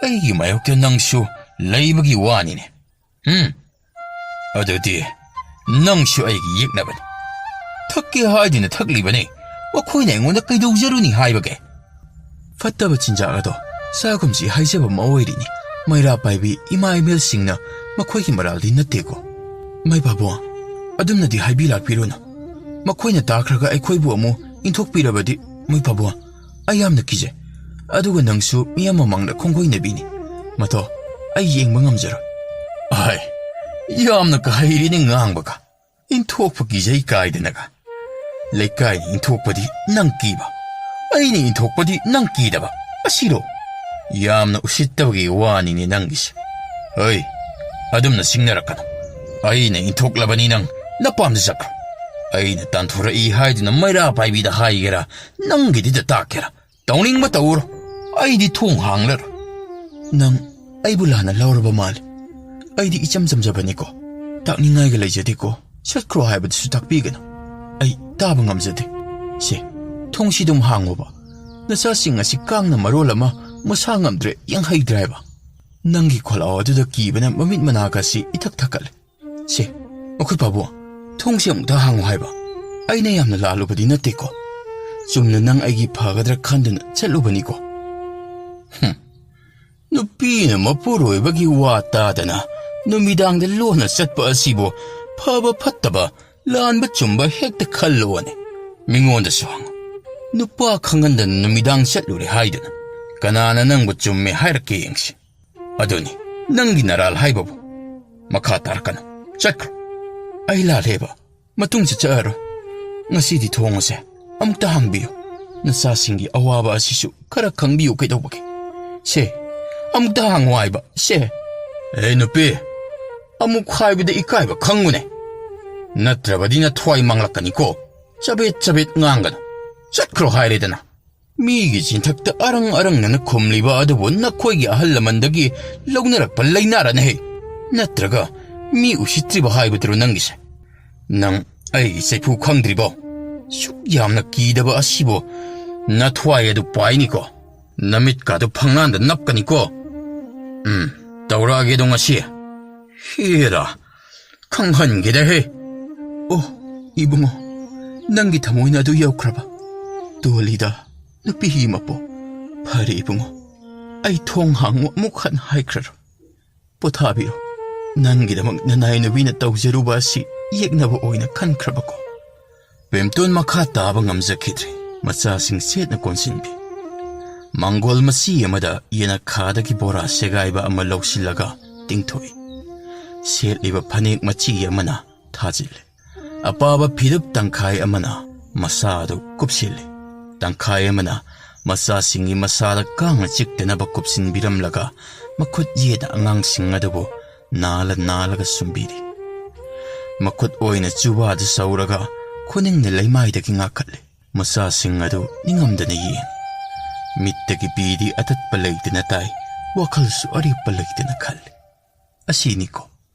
ꯑꯩꯒꯤ ꯃꯥꯌꯣꯛꯇ ꯅꯪꯁꯨ ꯂꯩꯕꯒꯤ ꯋꯥꯅꯤꯅꯦ꯫ ꯎꯝ, ꯑꯗꯨꯗꯤ ꯅꯪꯁꯨ ꯑꯩꯒꯤ ꯌꯦꯛꯅꯕꯅꯤ꯫ ꯊꯛꯀꯦ ꯍꯥꯏꯗꯨꯅ ꯊꯛꯂꯤꯕꯅꯤ꯫ ꯃꯈꯣꯏꯅ ꯑꯩꯉꯣꯟꯗ ꯀꯩꯗꯧꯖꯔꯨꯅꯤ ꯍꯥꯏꯕꯒꯦ?" ꯐꯠꯇꯕ ꯆꯤꯟꯖꯥꯛ ꯑꯗꯣ ꯆꯥꯒꯨꯝꯁꯤ ꯍꯥꯏꯖꯕ ꯑꯃ ꯑꯣꯏꯔꯤꯅꯤ꯫ ꯃꯩꯔꯥ ꯄꯥꯏꯕꯤ ꯏꯃꯥ ꯏꯃꯦꯜꯁꯤꯡꯅ ꯃꯈꯣꯏꯒꯤ ꯃꯔꯥꯜꯗꯤ ꯅꯠꯇꯦꯀꯣ꯫ ꯃꯩ ꯄꯥꯕꯨꯡ, ꯑꯗꯨꯝꯅꯗꯤ ꯍꯥꯏꯕꯤ ꯂꯥꯛꯄꯤꯔꯨꯅꯨ꯫ ꯃꯈꯣꯏꯅ ꯇꯥꯈ꯭ꯔꯒ ꯑꯩꯈꯣꯏꯕꯨ ꯑꯃꯨꯛ ꯏꯟꯊꯣꯛꯄꯤꯔꯕꯗꯤ, ꯃꯩ ꯄꯥꯕꯨꯡ, ꯑꯩ ꯌꯥꯝꯅ ꯀꯤꯖꯩ꯫ ꯑꯗꯨꯒ ꯅꯪꯁꯨ ꯃꯤꯌꯥꯝ ꯃꯃꯥꯡꯗ ꯈꯣꯡꯒꯣꯏꯅꯕꯤꯅꯤ꯫ ꯃꯇꯣ, ꯑꯩ ꯌꯦꯡꯕ ꯉꯝꯖꯔꯣꯏ꯫ ꯑꯍꯩ, ꯌꯥꯝꯅ ꯀꯥ ꯍꯩꯔꯦꯅꯦ ꯉꯥꯡꯕꯒ꯫ ꯏꯟꯊꯣꯛꯄ ꯀꯤꯖꯩ ꯀꯥꯏꯗꯅꯒ꯫ ꯂꯩꯀꯥꯏꯅ ꯏꯟꯊꯣꯛꯄꯗꯤ ꯅꯪ ꯀꯤꯕ, ꯑꯩꯅ ꯏꯟꯊꯣꯛꯄꯗꯤ ꯅꯪ ꯀꯤꯗꯕ꯫ ꯑꯁꯤꯔꯣ? ꯌꯥꯝꯅ ꯎꯁꯤꯠꯇꯕꯒꯤ ꯋꯥꯅꯤꯅꯦ ꯅꯪꯒꯤꯁꯦ꯫ ꯍꯣꯏ, ꯑꯗꯨꯝꯅ ꯁꯤꯡꯅꯔꯛꯀꯅꯨ꯫ ꯑꯩꯅ ꯏꯟꯊꯣꯛꯂꯕꯅꯤ ꯅꯪ ꯅꯄꯥꯝꯗ ꯆꯠꯈ꯭ꯔꯣ꯫ ꯑꯩꯅ ꯇꯥꯟꯊꯣꯔꯛꯏ ꯍꯥꯏꯗꯨꯅ ꯃꯩꯔꯥ ꯄꯥꯏꯕꯤꯗ ꯍꯥꯏꯒꯦꯔꯥ, ꯅꯪꯒꯤꯗꯤꯗ ꯇꯥꯛꯀꯦꯔꯥ, ꯇꯧꯅꯤꯡꯕ ꯇꯧꯔꯣ꯫ ꯑꯩꯗꯤ ꯊꯣꯡ ꯍꯥꯡꯂꯔꯣꯏ꯫ ꯅꯪ ꯑꯩꯕꯨ ꯂꯥꯟꯅ ꯂꯧꯔꯕ ꯃꯥꯜꯂꯦ꯫ ꯑꯩꯗꯤ ꯏꯆꯝ ꯆꯝꯖꯕꯅꯤꯀꯣ꯫ ꯇꯥꯛꯅꯤꯡꯉꯥꯏꯒ ꯂꯩꯖꯗꯦꯀꯣ꯫ ꯆꯠꯈ꯭ꯔꯣ ꯍꯥꯏꯕꯗꯨꯁꯨ ꯇꯥꯛꯄꯤꯒꯅꯨ꯫ ꯑꯩ ꯇꯥꯕ ꯉꯝꯖꯗꯦ꯫ ꯁꯦ, ꯊꯣꯡꯁꯤ ꯑꯗꯨꯝ ꯍꯥꯡꯉꯣꯕ꯫ ꯅꯆꯥꯁꯤꯡ ꯑꯁꯤ ꯀꯥꯡꯅ ꯃꯔꯣꯜ ꯑꯃ ꯃꯁꯥ ꯉꯝꯗ꯭ꯔꯦ, ꯌꯦꯡꯍꯩꯗ꯭ꯔꯦ ꯍꯥꯏꯕ꯫ ꯅꯪꯒꯤ ꯈꯣꯜꯂꯥꯎ ꯑꯗꯨꯗ ꯀꯤꯕꯅ ꯃꯃꯤꯠ ꯃꯅꯥꯒꯁꯤ ꯏꯊꯛ ꯊꯛꯀꯠꯂꯦ꯫ ꯁꯦ, ꯃꯈꯣꯏ ꯄꯥꯕꯨꯡ, ꯊꯣꯡꯁꯦ ꯑꯃꯨꯛꯇ ꯍꯥꯡꯉꯨ ꯍꯥꯏꯕ꯫ ꯑꯩꯅ ꯌꯥꯝꯅ ꯂꯥꯜꯂꯨꯕꯗꯤ ꯅꯠꯇꯦꯀꯣ꯫ ꯆꯨꯝꯅ ꯅꯪ ꯑꯩꯒꯤ ꯐꯒꯗ꯭ꯔꯥ ꯈꯟꯗꯨꯅ ꯆꯠꯂꯨꯕꯅꯤꯀꯣ꯫ ꯍꯨꯝ, ꯅꯨꯄꯤꯅ ꯃꯄꯨꯔꯣꯏꯕꯒꯤ ꯋꯥ ꯇꯥꯗꯅ ꯅꯨꯃꯤꯗꯥꯡꯗ ꯂꯣꯟꯅ ꯆꯠꯄ ꯑꯁꯤꯕꯨ ꯐꯕ ꯐꯠꯇꯕ, ꯂꯥꯟꯕ ꯆꯨꯝꯕ ꯍꯦꯛꯇ ꯈꯜꯂꯣꯅꯦ꯫ ꯃꯤꯉꯣꯟꯗꯁꯨ ꯍꯪꯉꯨ꯫ ꯅꯨꯄꯥ ꯈꯪꯍꯟꯗꯅ ꯅꯨꯃꯤꯗꯥꯡ ꯆꯠꯂꯨꯔꯦ ꯍꯥꯏꯗꯨꯅ ꯀꯅꯥꯅ ꯅꯪꯕꯨ ꯆꯨꯝꯃꯦ ꯍꯥꯏꯔꯛꯀꯦ ꯌꯦꯡꯁꯤ꯫ ꯑꯗꯨꯅꯤ ꯅꯪꯒꯤ ꯅꯔꯥꯜ ꯍꯥꯏꯕꯕꯨ꯫ ꯃꯈꯥ ꯇꯥꯔꯛꯀꯅꯨ꯫ ꯆꯠꯈ꯭ꯔꯣ꯫ ꯑꯩ ꯂꯥꯜꯂꯦꯕ꯫ ꯃꯇꯨꯡ ꯆꯠꯆꯔꯔꯣꯏ꯫ ꯉꯁꯤꯗꯤ ꯊꯣꯡ ꯑꯁꯦ ꯑꯃꯨꯛꯇ ꯍꯥꯡꯕꯤꯌꯨ꯫ ꯅꯆꯥꯁꯤꯡꯒꯤ ꯑꯋꯥꯕ ꯑꯁꯤꯁꯨ ꯈꯔ ꯈꯪꯕꯤꯌꯨ ꯀꯩꯗꯧꯕꯒꯦ? ꯁꯦ, ꯑꯃꯨꯛꯇ ꯍꯥꯡꯉꯨ ꯍꯥꯏꯕ, ꯁꯦ꯫ ꯑꯦ ꯅꯨꯄꯤ, ꯑꯃꯨꯛ ꯍꯥꯏꯕꯗ ꯏꯀꯥꯏꯕ ꯈꯪꯉꯨꯅꯦ꯫ ꯅꯠꯇ꯭ꯔꯕꯗꯤ ꯅꯊ꯭ꯋꯥꯏ ꯃꯥꯡꯂꯛꯀꯅꯤꯀꯣ꯫ ꯆꯕꯦꯠ ꯆꯕꯦꯠ ꯉꯥꯡꯒꯅꯨ꯫ ꯆꯠꯈ꯭ꯔꯣ ꯍꯥꯏꯔꯦꯗꯅ꯫ ꯃꯤꯒꯤ ꯆꯤꯟꯊꯛꯇ ꯑꯔꯪ ꯑꯔꯪꯅꯅ ꯈꯨꯝꯂꯤꯕ ꯑꯗꯨꯕꯨ ꯅꯈꯣꯏꯒꯤ ꯑꯍꯜ ꯂꯃꯟꯗꯒꯤ ꯂꯧꯅꯔꯛꯄ ꯂꯩꯅꯥꯔꯅꯦꯍꯦ꯫ ꯅꯠꯇ꯭ꯔꯒ ꯃꯤ ꯎꯁꯤꯠꯇ꯭ꯔꯤꯕ ꯍꯥꯏꯕꯗꯨꯔꯣ ꯅꯪꯒꯤꯁꯦ? ꯅꯪ ꯑꯩꯒꯤ ꯆꯩꯐꯨ ꯈꯪꯗ꯭ꯔꯤꯕꯣ? ꯁꯨꯛ ꯌꯥꯝꯅ ꯀꯤꯗꯕ ꯑꯁꯤꯕꯨ ꯅꯊ꯭ꯋꯥꯏ ꯑꯗꯨ ꯄꯥꯏꯅꯤꯀꯣ꯫ ꯅꯃꯤꯠꯀꯥꯗꯨ ꯐꯪꯂꯥꯟꯗ ꯅꯞꯀꯅꯤꯀꯣ꯫ ꯎꯝ, ꯇꯧꯔꯛꯑꯒꯦꯗꯣ ꯉꯁꯤ꯫ ꯍꯦꯔꯥ, ꯈꯪꯍꯟꯒꯦꯗꯍꯦ꯫ ꯑꯣ, ꯏꯕꯨꯡꯉꯣ, ꯅꯪꯒꯤ ꯊꯃꯣꯏꯅ ꯑꯗꯨ ꯌꯧꯈ꯭ꯔꯕ? ꯇꯣꯜꯂꯤꯗ, ꯅꯨꯄꯤ ꯍꯤ ꯃꯄꯣ꯫ ꯐꯔꯦ ꯏꯕꯨꯡꯉꯣ꯫ ꯑꯩ ꯊꯣꯡ ꯍꯥꯡꯉꯨ ꯑꯃꯨꯛ ꯍꯟꯅ ꯍꯥꯏꯈ꯭ꯔꯔꯣꯏ꯫ ꯄꯣꯊꯥꯕꯤꯔꯣ꯫ ꯅꯪꯒꯤꯗꯃꯛ ꯅꯅꯥꯏ ꯅꯨꯄꯤꯅ ꯇꯧꯖꯔꯨꯕ ꯑꯁꯤ ꯌꯦꯛꯅꯕ ꯑꯣꯏꯅ ꯈꯟꯈ꯭ꯔꯕꯀꯣ?" ꯄꯦꯝꯇꯣꯟ ꯃꯈꯥ ꯇꯥꯕ ꯉꯝꯖꯈꯤꯗ꯭ꯔꯦ꯫ ꯃꯆꯥꯁꯤꯡ ꯁꯦꯠꯅ ꯀꯣꯟꯁꯤꯟꯕꯤ꯫ ꯃꯥꯡꯒꯣꯜ ꯃꯆꯤ ꯑꯃꯗ ꯌꯦꯅꯈꯥꯗꯒꯤ ꯕꯣꯔꯥ ꯁꯦꯒꯥꯏꯕ ꯑꯃ ꯂꯧꯁꯤꯜꯂꯒ ꯇꯤꯡꯊꯣꯛꯏ꯫ ꯁꯦꯠꯂꯤꯕ ꯐꯅꯦꯛ ꯃꯆꯤ ꯑꯃꯅ ꯊꯥꯖꯤꯜꯂꯤ꯫ ꯑꯄꯥꯕ ꯐꯤꯗꯨꯞ ꯇꯪꯈꯥꯏ ꯑꯃꯅ ꯃꯁꯥ ꯑꯗꯨ ꯀꯨꯞꯁꯤꯜꯂꯤ꯫ ꯇꯪꯈꯥꯏ ꯑꯃꯅ ꯃꯆꯥꯁꯤꯡꯒꯤ ꯃꯁꯥꯗ ꯀꯥꯡꯅ ꯆꯤꯛꯇꯅꯕ ꯀꯨꯞꯁꯤꯟꯕꯤꯔꯝꯂꯒ, ꯃꯈꯨꯠ ꯌꯦꯠꯅ ꯑꯉꯥꯡꯁꯤꯡ ꯑꯗꯨꯕꯨ ꯅꯥꯜꯂ ꯅꯥꯜꯂꯒ ꯁꯨꯝꯕꯤꯔꯤ꯫ ꯃꯈꯨꯠ ꯑꯣꯏꯅ ꯆꯨꯕꯥꯗ ꯁꯧꯔꯒ, ꯈꯨꯅꯤꯡꯅ ꯂꯩꯃꯥꯏꯗꯒꯤ ꯉꯥꯈꯠꯂꯤ꯫ ꯃꯆꯥꯁꯤꯡ ꯑꯗꯨ ꯅꯤꯡꯉꯝꯗꯅ ꯌꯦꯡ꯫ ꯃꯤꯠꯇꯒꯤ ꯄꯤꯗꯤ ꯑꯇꯠꯄ ꯂꯩꯇꯅ ꯇꯥꯏ, ꯋꯥꯈꯜꯁꯨ ꯑꯔꯦꯞꯄ ꯂꯩꯇꯅ ꯈꯜꯂꯤ꯫ ꯑꯁꯤꯅꯤꯀꯣ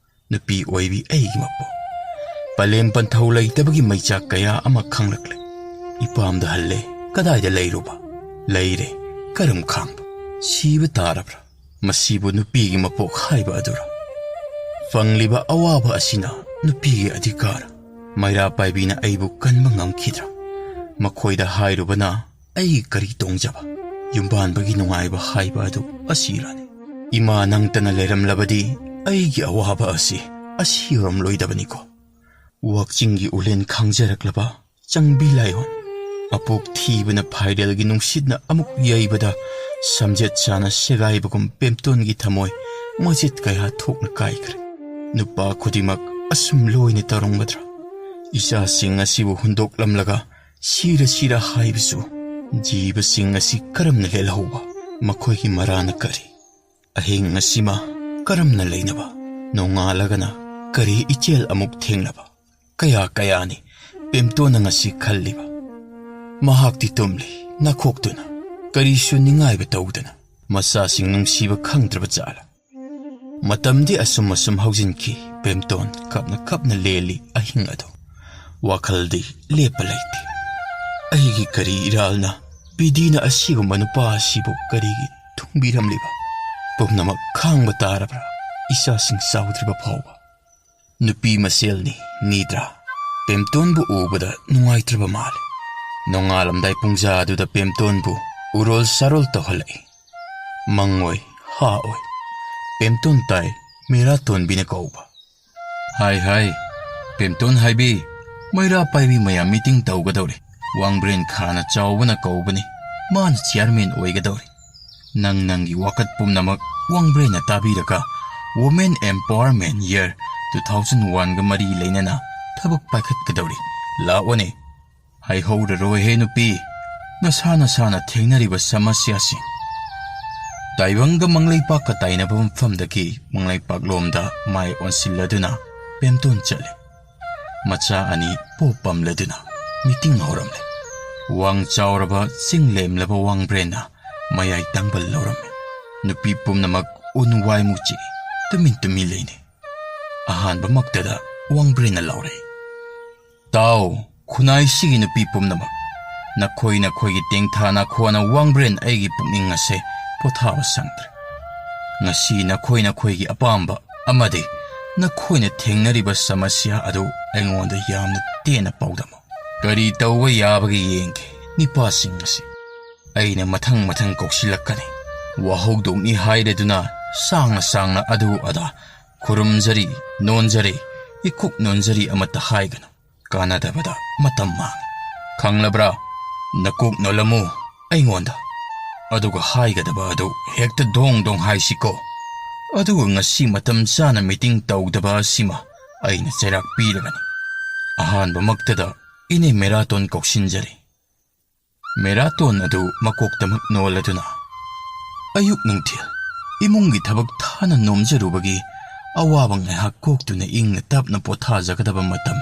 ꯅꯨꯄꯤ ꯑꯣꯏꯕꯤ ꯑꯩꯒꯤ ꯃꯄꯣꯛ꯫ ꯄꯂꯦꯝ ꯄꯟꯊꯧ ꯂꯩꯇꯕꯒꯤ ꯃꯩꯆꯥꯛ ꯀꯌꯥ ꯑꯃ ꯈꯪꯂꯛꯂꯦ꯫ ꯏꯄꯥꯝꯗ ꯍꯜꯂꯦ꯫ ꯀꯗꯥꯏꯗ ꯂꯩꯔꯨꯕ? ꯂꯩꯔꯦ꯫ ꯀꯔꯝ ꯈꯥꯡꯕ? ꯁꯤꯕ ꯇꯥꯔꯕ꯭ꯔꯥ? ꯃꯁꯤꯕꯨ ꯅꯨꯄꯤꯒꯤ ꯃꯄꯣꯛ ꯍꯥꯏꯕ ꯑꯗꯨꯔꯥ? ꯐꯪꯂꯤꯕ ꯑꯋꯥꯕ ꯑꯁꯤꯅ ꯅꯨꯄꯤꯒꯤ ꯑꯙꯤꯀꯥꯔ꯫ ꯃꯩꯔꯥ ꯄꯥꯏꯕꯤꯅ ꯑꯩꯕꯨ ꯀꯟꯕ ꯉꯝꯈꯤꯗ꯭ꯔꯥ? ꯃꯈꯣꯏꯗ ꯍꯥꯏꯔꯨꯕꯅ ꯑꯩ ꯀꯔꯤ ꯇꯣꯡꯖꯕ? ꯌꯨꯝꯕꯥꯟꯕꯒꯤ ꯅꯨꯡꯉꯥꯏꯕ ꯍꯥꯏꯕ ꯑꯗꯨ ꯑꯁꯤꯔꯥꯅꯤ? ꯏꯃꯥ ꯅꯪꯇꯅ ꯂꯩꯔꯝꯂꯕꯗꯤ ꯑꯩꯒꯤ ꯑꯋꯥꯕ ꯑꯁꯤ ꯑꯁꯤ ꯌꯧꯔꯝꯂꯣꯏꯗꯕꯅꯤꯀꯣ꯫ ꯋꯥꯛꯆꯤꯡꯒꯤ ꯎꯂꯦꯟ ꯈꯥꯡꯖꯔꯛꯂꯕ ꯆꯪꯕꯤ ꯂꯥꯏꯑꯣꯟ꯫ ꯑꯄꯣꯛ ꯊꯤꯕꯅ ꯐꯥꯏꯔꯦꯜꯒꯤ ꯅꯨꯡꯁꯤꯠꯅ ꯑꯃꯨꯛ ꯌꯩꯕꯗ ꯁꯝꯖꯦꯠ ꯆꯥꯅ ꯁꯦꯒꯥꯏꯕꯒꯨꯝ ꯄꯦꯝꯇꯣꯟꯒꯤ ꯊꯃꯣꯏ ꯃꯆꯦꯠ ꯀꯌꯥ ꯊꯣꯛꯅ ꯀꯥꯏꯈ꯭ꯔꯦ꯫ ꯅꯨꯄꯥ ꯈꯨꯗꯤꯡꯃꯛ ꯑꯁꯨꯝ ꯂꯣꯏꯅ ꯇꯧꯔꯝꯒꯗ꯭ꯔꯥ? ꯏꯆꯥꯁꯤꯡ ꯑꯁꯤꯕꯨ ꯍꯨꯟꯗꯣꯛꯂꯝꯂꯒ ꯁꯤꯔ ꯁꯤꯔ ꯍꯥꯏꯕꯁꯨ, ꯖꯤꯕꯁꯤꯡ ꯑꯁꯤ ꯀꯔꯝꯅ ꯂꯦꯜꯍꯧꯕ? ꯃꯈꯣꯏꯒꯤ ꯃꯔꯥꯅ ꯀꯔꯤ? ꯑꯍꯤꯡ ꯑꯁꯤꯃ ꯀꯔꯝꯅ ꯂꯩꯅꯕ? ꯅꯣꯡꯉꯥꯜꯂꯒꯅ ꯀꯔꯤ ꯏꯆꯦꯜ ꯑꯃꯨꯛ ꯊꯦꯡꯅꯕ? ꯀꯌꯥ ꯀꯌꯥꯅꯤ ꯄꯦꯝꯇꯣꯟꯅ ꯉꯁꯤ ꯈꯜꯂꯤꯕ꯫ ꯃꯍꯥꯛꯇꯤ ꯇꯨꯝꯂꯤ, ꯅꯈꯣꯛꯇꯨꯅ, ꯀꯔꯤꯁꯨ ꯅꯤꯡꯉꯥꯏꯕ ꯇꯧꯗꯅ꯫ ꯃꯆꯥꯁꯤꯡ ꯅꯨꯡꯁꯤꯕ ꯈꯪꯗ꯭ꯔꯕ ꯖꯥꯠꯂ? ꯃꯇꯝꯗꯤ ꯑꯁꯨꯝ ꯑꯁꯨꯝ ꯍꯧꯖꯤꯟꯈꯤ꯫ ꯄꯦꯝꯇꯣꯟ ꯀꯞꯅ ꯀꯞꯅ ꯂꯦꯜꯂꯤ ꯑꯍꯤꯡ ꯑꯗꯨ꯫ ꯋꯥꯈꯜꯗꯤ ꯂꯦꯞꯄ ꯂꯩꯇꯦ꯫ ꯑꯩꯒꯤ ꯀꯔꯤ ꯏꯔꯥꯜꯅ ꯄꯤꯗꯤꯅ ꯑꯁꯤꯒꯨꯝꯕ ꯅꯨꯄꯥ ꯑꯁꯤꯕꯨ ꯀꯔꯤꯒꯤ ꯊꯨꯡꯕꯤꯔꯝꯂꯤꯕ? ꯄꯨꯝꯅꯃꯛ ꯈꯥꯡꯕ ꯇꯥꯔꯕ꯭ꯔꯥ, ꯏꯆꯥꯁꯤꯡ ꯆꯥꯎꯗ꯭ꯔꯤꯕ ꯐꯥꯎꯕ? ꯅꯨꯄꯤ ꯃꯁꯦꯜꯅꯤ, ꯅꯤꯗ꯭ꯔꯥ? ꯄꯦꯝꯇꯣꯟꯕꯨ ꯎꯕꯗ ꯅꯨꯡꯉꯥꯏꯇ꯭ꯔꯕ ꯃꯥꯜꯂꯦ꯫ ꯅꯣꯡꯉꯥꯜꯂꯝꯗꯥꯏ ꯄꯨꯡꯖꯥ ꯑꯗꯨꯗ ꯄꯦꯝꯇꯣꯟꯕꯨ ꯎꯔꯣꯜ ꯁꯥꯔꯣꯜ ꯇꯧꯍꯜꯂꯛꯏ꯫ ꯃꯪꯑꯣꯏ, ꯍꯥꯑꯣꯏ꯫ ꯄꯦꯝꯇꯣꯟ ꯇꯥꯏ, ꯃꯦꯔꯥꯇꯣꯟꯕꯤꯅ ꯀꯧꯕ꯫ "ꯍꯥꯏ, ꯍꯥꯏ, ꯄꯦꯝꯇꯣꯟ ꯍꯥꯏꯕꯤ, ꯃꯩꯔꯥ ꯄꯥꯏꯕꯤ ꯃꯌꯥꯝ ꯃꯤꯇꯤꯡ ꯇꯧꯒꯗꯧꯔꯦ꯫ ꯋꯥꯡꯕ꯭ꯔꯦꯟ ꯈꯥꯅ ꯆꯥꯎꯕꯅ ꯀꯧꯕꯅꯤ, ꯃꯥꯅ ꯆꯤꯌꯥꯔꯃꯦꯟ ꯑꯣꯏꯒꯗꯧꯔꯦ꯫ ꯅꯪ ꯅꯪꯒꯤ ꯋꯥꯀꯠ ꯄꯨꯝꯅꯃꯛ ꯋꯥꯡꯕ꯭ꯔꯦꯟꯅ ꯇꯥꯕꯤꯔꯒ Women Empowerment Year two thousand one ꯒ ꯃꯔꯤ ꯂꯩꯅꯅ ꯊꯕꯛ ꯄꯥꯏꯈꯠꯀꯗꯧꯔꯤ꯫ ꯂꯥꯛꯑꯣꯅꯦ꯫ ꯍꯥꯏꯍꯧꯔꯔꯣꯏꯍꯦ ꯅꯨꯄꯤ, ꯅꯁꯥ ꯅꯁꯥꯅ ꯊꯦꯡꯅꯔꯤꯕ ꯁꯃꯁ꯭ꯌꯥꯁꯤꯡ꯫" ꯇꯥꯏꯕꯪꯒ ꯃꯪꯂꯩꯄꯥꯛꯀ ꯇꯥꯏꯅꯕ ꯃꯐꯝꯗꯒꯤ ꯃꯪꯂꯩꯄꯥꯛꯂꯣꯝꯗ ꯃꯥꯏ ꯑꯣꯟꯁꯤꯜꯂꯗꯨꯅ ꯄꯦꯝꯇꯣꯟ ꯆꯠꯂꯤ꯫ ꯃꯆꯥ ꯑꯅꯤ ꯄꯣꯞ ꯄꯝꯂꯗꯨꯅ ꯃꯤꯇꯤꯡ ꯍꯧꯔꯝꯂꯦ꯫ ꯋꯥꯡ ꯆꯥꯎꯔꯕ ꯆꯤꯡ ꯂꯦꯝꯂꯕ ꯋꯥꯡꯕ꯭ꯔꯦꯟꯅ ꯃꯌꯥꯏ ꯇꯪꯕꯜ ꯂꯧꯔꯝꯃꯤ꯫ ꯅꯨꯄꯤ ꯄꯨꯝꯅꯃꯛ ꯎꯟ ꯋꯥꯏꯃꯨꯛ ꯆꯤꯛꯏ, ꯇꯨꯃꯤꯟ ꯇꯨꯃꯤꯟ ꯂꯩꯅꯩ꯫ ꯑꯍꯥꯟꯕꯃꯛꯇꯗ ꯋꯥꯡꯕ꯭ꯔꯦꯟꯅ ꯂꯥꯎꯔꯛꯏ, "ꯇꯥꯎ, ꯈꯨꯟꯅꯥꯏꯁꯤꯒꯤ ꯅꯨꯄꯤ ꯄꯨꯝꯅꯃꯛ, ꯅꯈꯣꯏ ꯅꯈꯣꯏꯒꯤ ꯇꯦꯡꯊꯥ ꯅꯥꯈꯣꯟꯅ ꯋꯥꯡꯕ꯭ꯔꯦꯟ ꯑꯩꯒꯤ ꯄꯨꯛꯅꯤꯡ ꯑꯁꯦ ꯄꯣꯊꯥꯕ ꯁꯪꯗ꯭ꯔꯦ꯫ ꯉꯁꯤ ꯅꯈꯣꯏ ꯅꯈꯣꯏꯒꯤ ꯑꯄꯥꯝꯕ ꯑꯃꯗꯤ ꯅꯈꯣꯏꯅ ꯊꯦꯡꯅꯔꯤꯕ ꯁꯃꯁ꯭ꯌꯥ ꯑꯗꯨ ꯑꯩꯉꯣꯟꯗ ꯌꯥꯝꯅ ꯇꯦꯟꯅ ꯄꯥꯎꯗꯝꯃꯨ꯫ ꯀꯔꯤ ꯇꯧꯕ ꯌꯥꯕꯒꯦ ꯌꯦꯡꯒꯦ ꯅꯤꯄꯥꯁꯤꯡ ꯑꯁꯤ꯫ ꯑꯩꯅ ꯃꯊꯪ ꯃꯊꯪ ꯀꯧꯁꯤꯜꯂꯛꯀꯅꯤ꯫ ꯋꯥꯍꯧꯗꯣꯛꯅꯤ ꯍꯥꯏꯔꯗꯨꯅ ꯁꯥꯡꯅ ꯁꯥꯡꯅ ꯑꯗꯨ ꯑꯗꯥ, ꯈꯨꯔꯨꯝꯖꯔꯤ, ꯅꯣꯟꯖꯔꯤ, ꯏꯀꯨꯛ ꯅꯣꯟꯖꯔꯤ ꯑꯃꯠꯇ ꯍꯥꯏꯒꯅꯨ꯫ ꯀꯥꯟꯅꯗꯕꯗ ꯃꯇꯝ ꯃꯥꯡꯏ꯫ ꯈꯪꯂꯕ꯭ꯔꯥ? ꯅꯀꯣꯛ ꯅꯣꯜꯂꯝꯃꯨ ꯑꯩꯉꯣꯟꯗ꯫ ꯑꯗꯨꯒ ꯍꯥꯏꯒꯗꯕ ꯑꯗꯨ ꯍꯦꯛꯇ ꯗꯣꯡ ꯗꯣꯡ ꯍꯥꯏꯁꯤꯀꯣ꯫ ꯑꯗꯨꯒ ꯉꯁꯤ ꯃꯇꯝ ꯆꯥꯅ ꯃꯤꯇꯤꯡ ꯇꯧꯗꯕ ꯑꯁꯤꯃ ꯑꯩꯅ ꯆꯩꯔꯥꯛ ꯄꯤꯔꯒꯅꯤ꯫ ꯑꯍꯥꯟꯕꯃꯛꯇꯗ ꯏꯅꯦ ꯃꯦꯔꯥꯇꯣꯟ ꯀꯧꯁꯤꯟꯖꯔꯤ꯫" ꯃꯦꯔꯥꯇꯣꯟ ꯑꯗꯨ ꯃꯀꯣꯛꯇꯃꯛ ꯅꯣꯜꯂꯗꯨꯅ, "ꯑꯌꯨꯛ ꯅꯨꯡꯊꯤꯜ ꯏꯃꯨꯡꯒꯤ ꯊꯕꯛ ꯊꯥꯅ ꯅꯣꯝꯖꯔꯨꯕꯒꯤ ꯑꯋꯥꯕ ꯉꯥꯏꯍꯥꯛ ꯀꯣꯛꯇꯨꯅ ꯏꯪꯅ ꯇꯞꯅ ꯄꯣꯊꯥꯖꯒꯗꯕ ꯃꯇꯝ꯫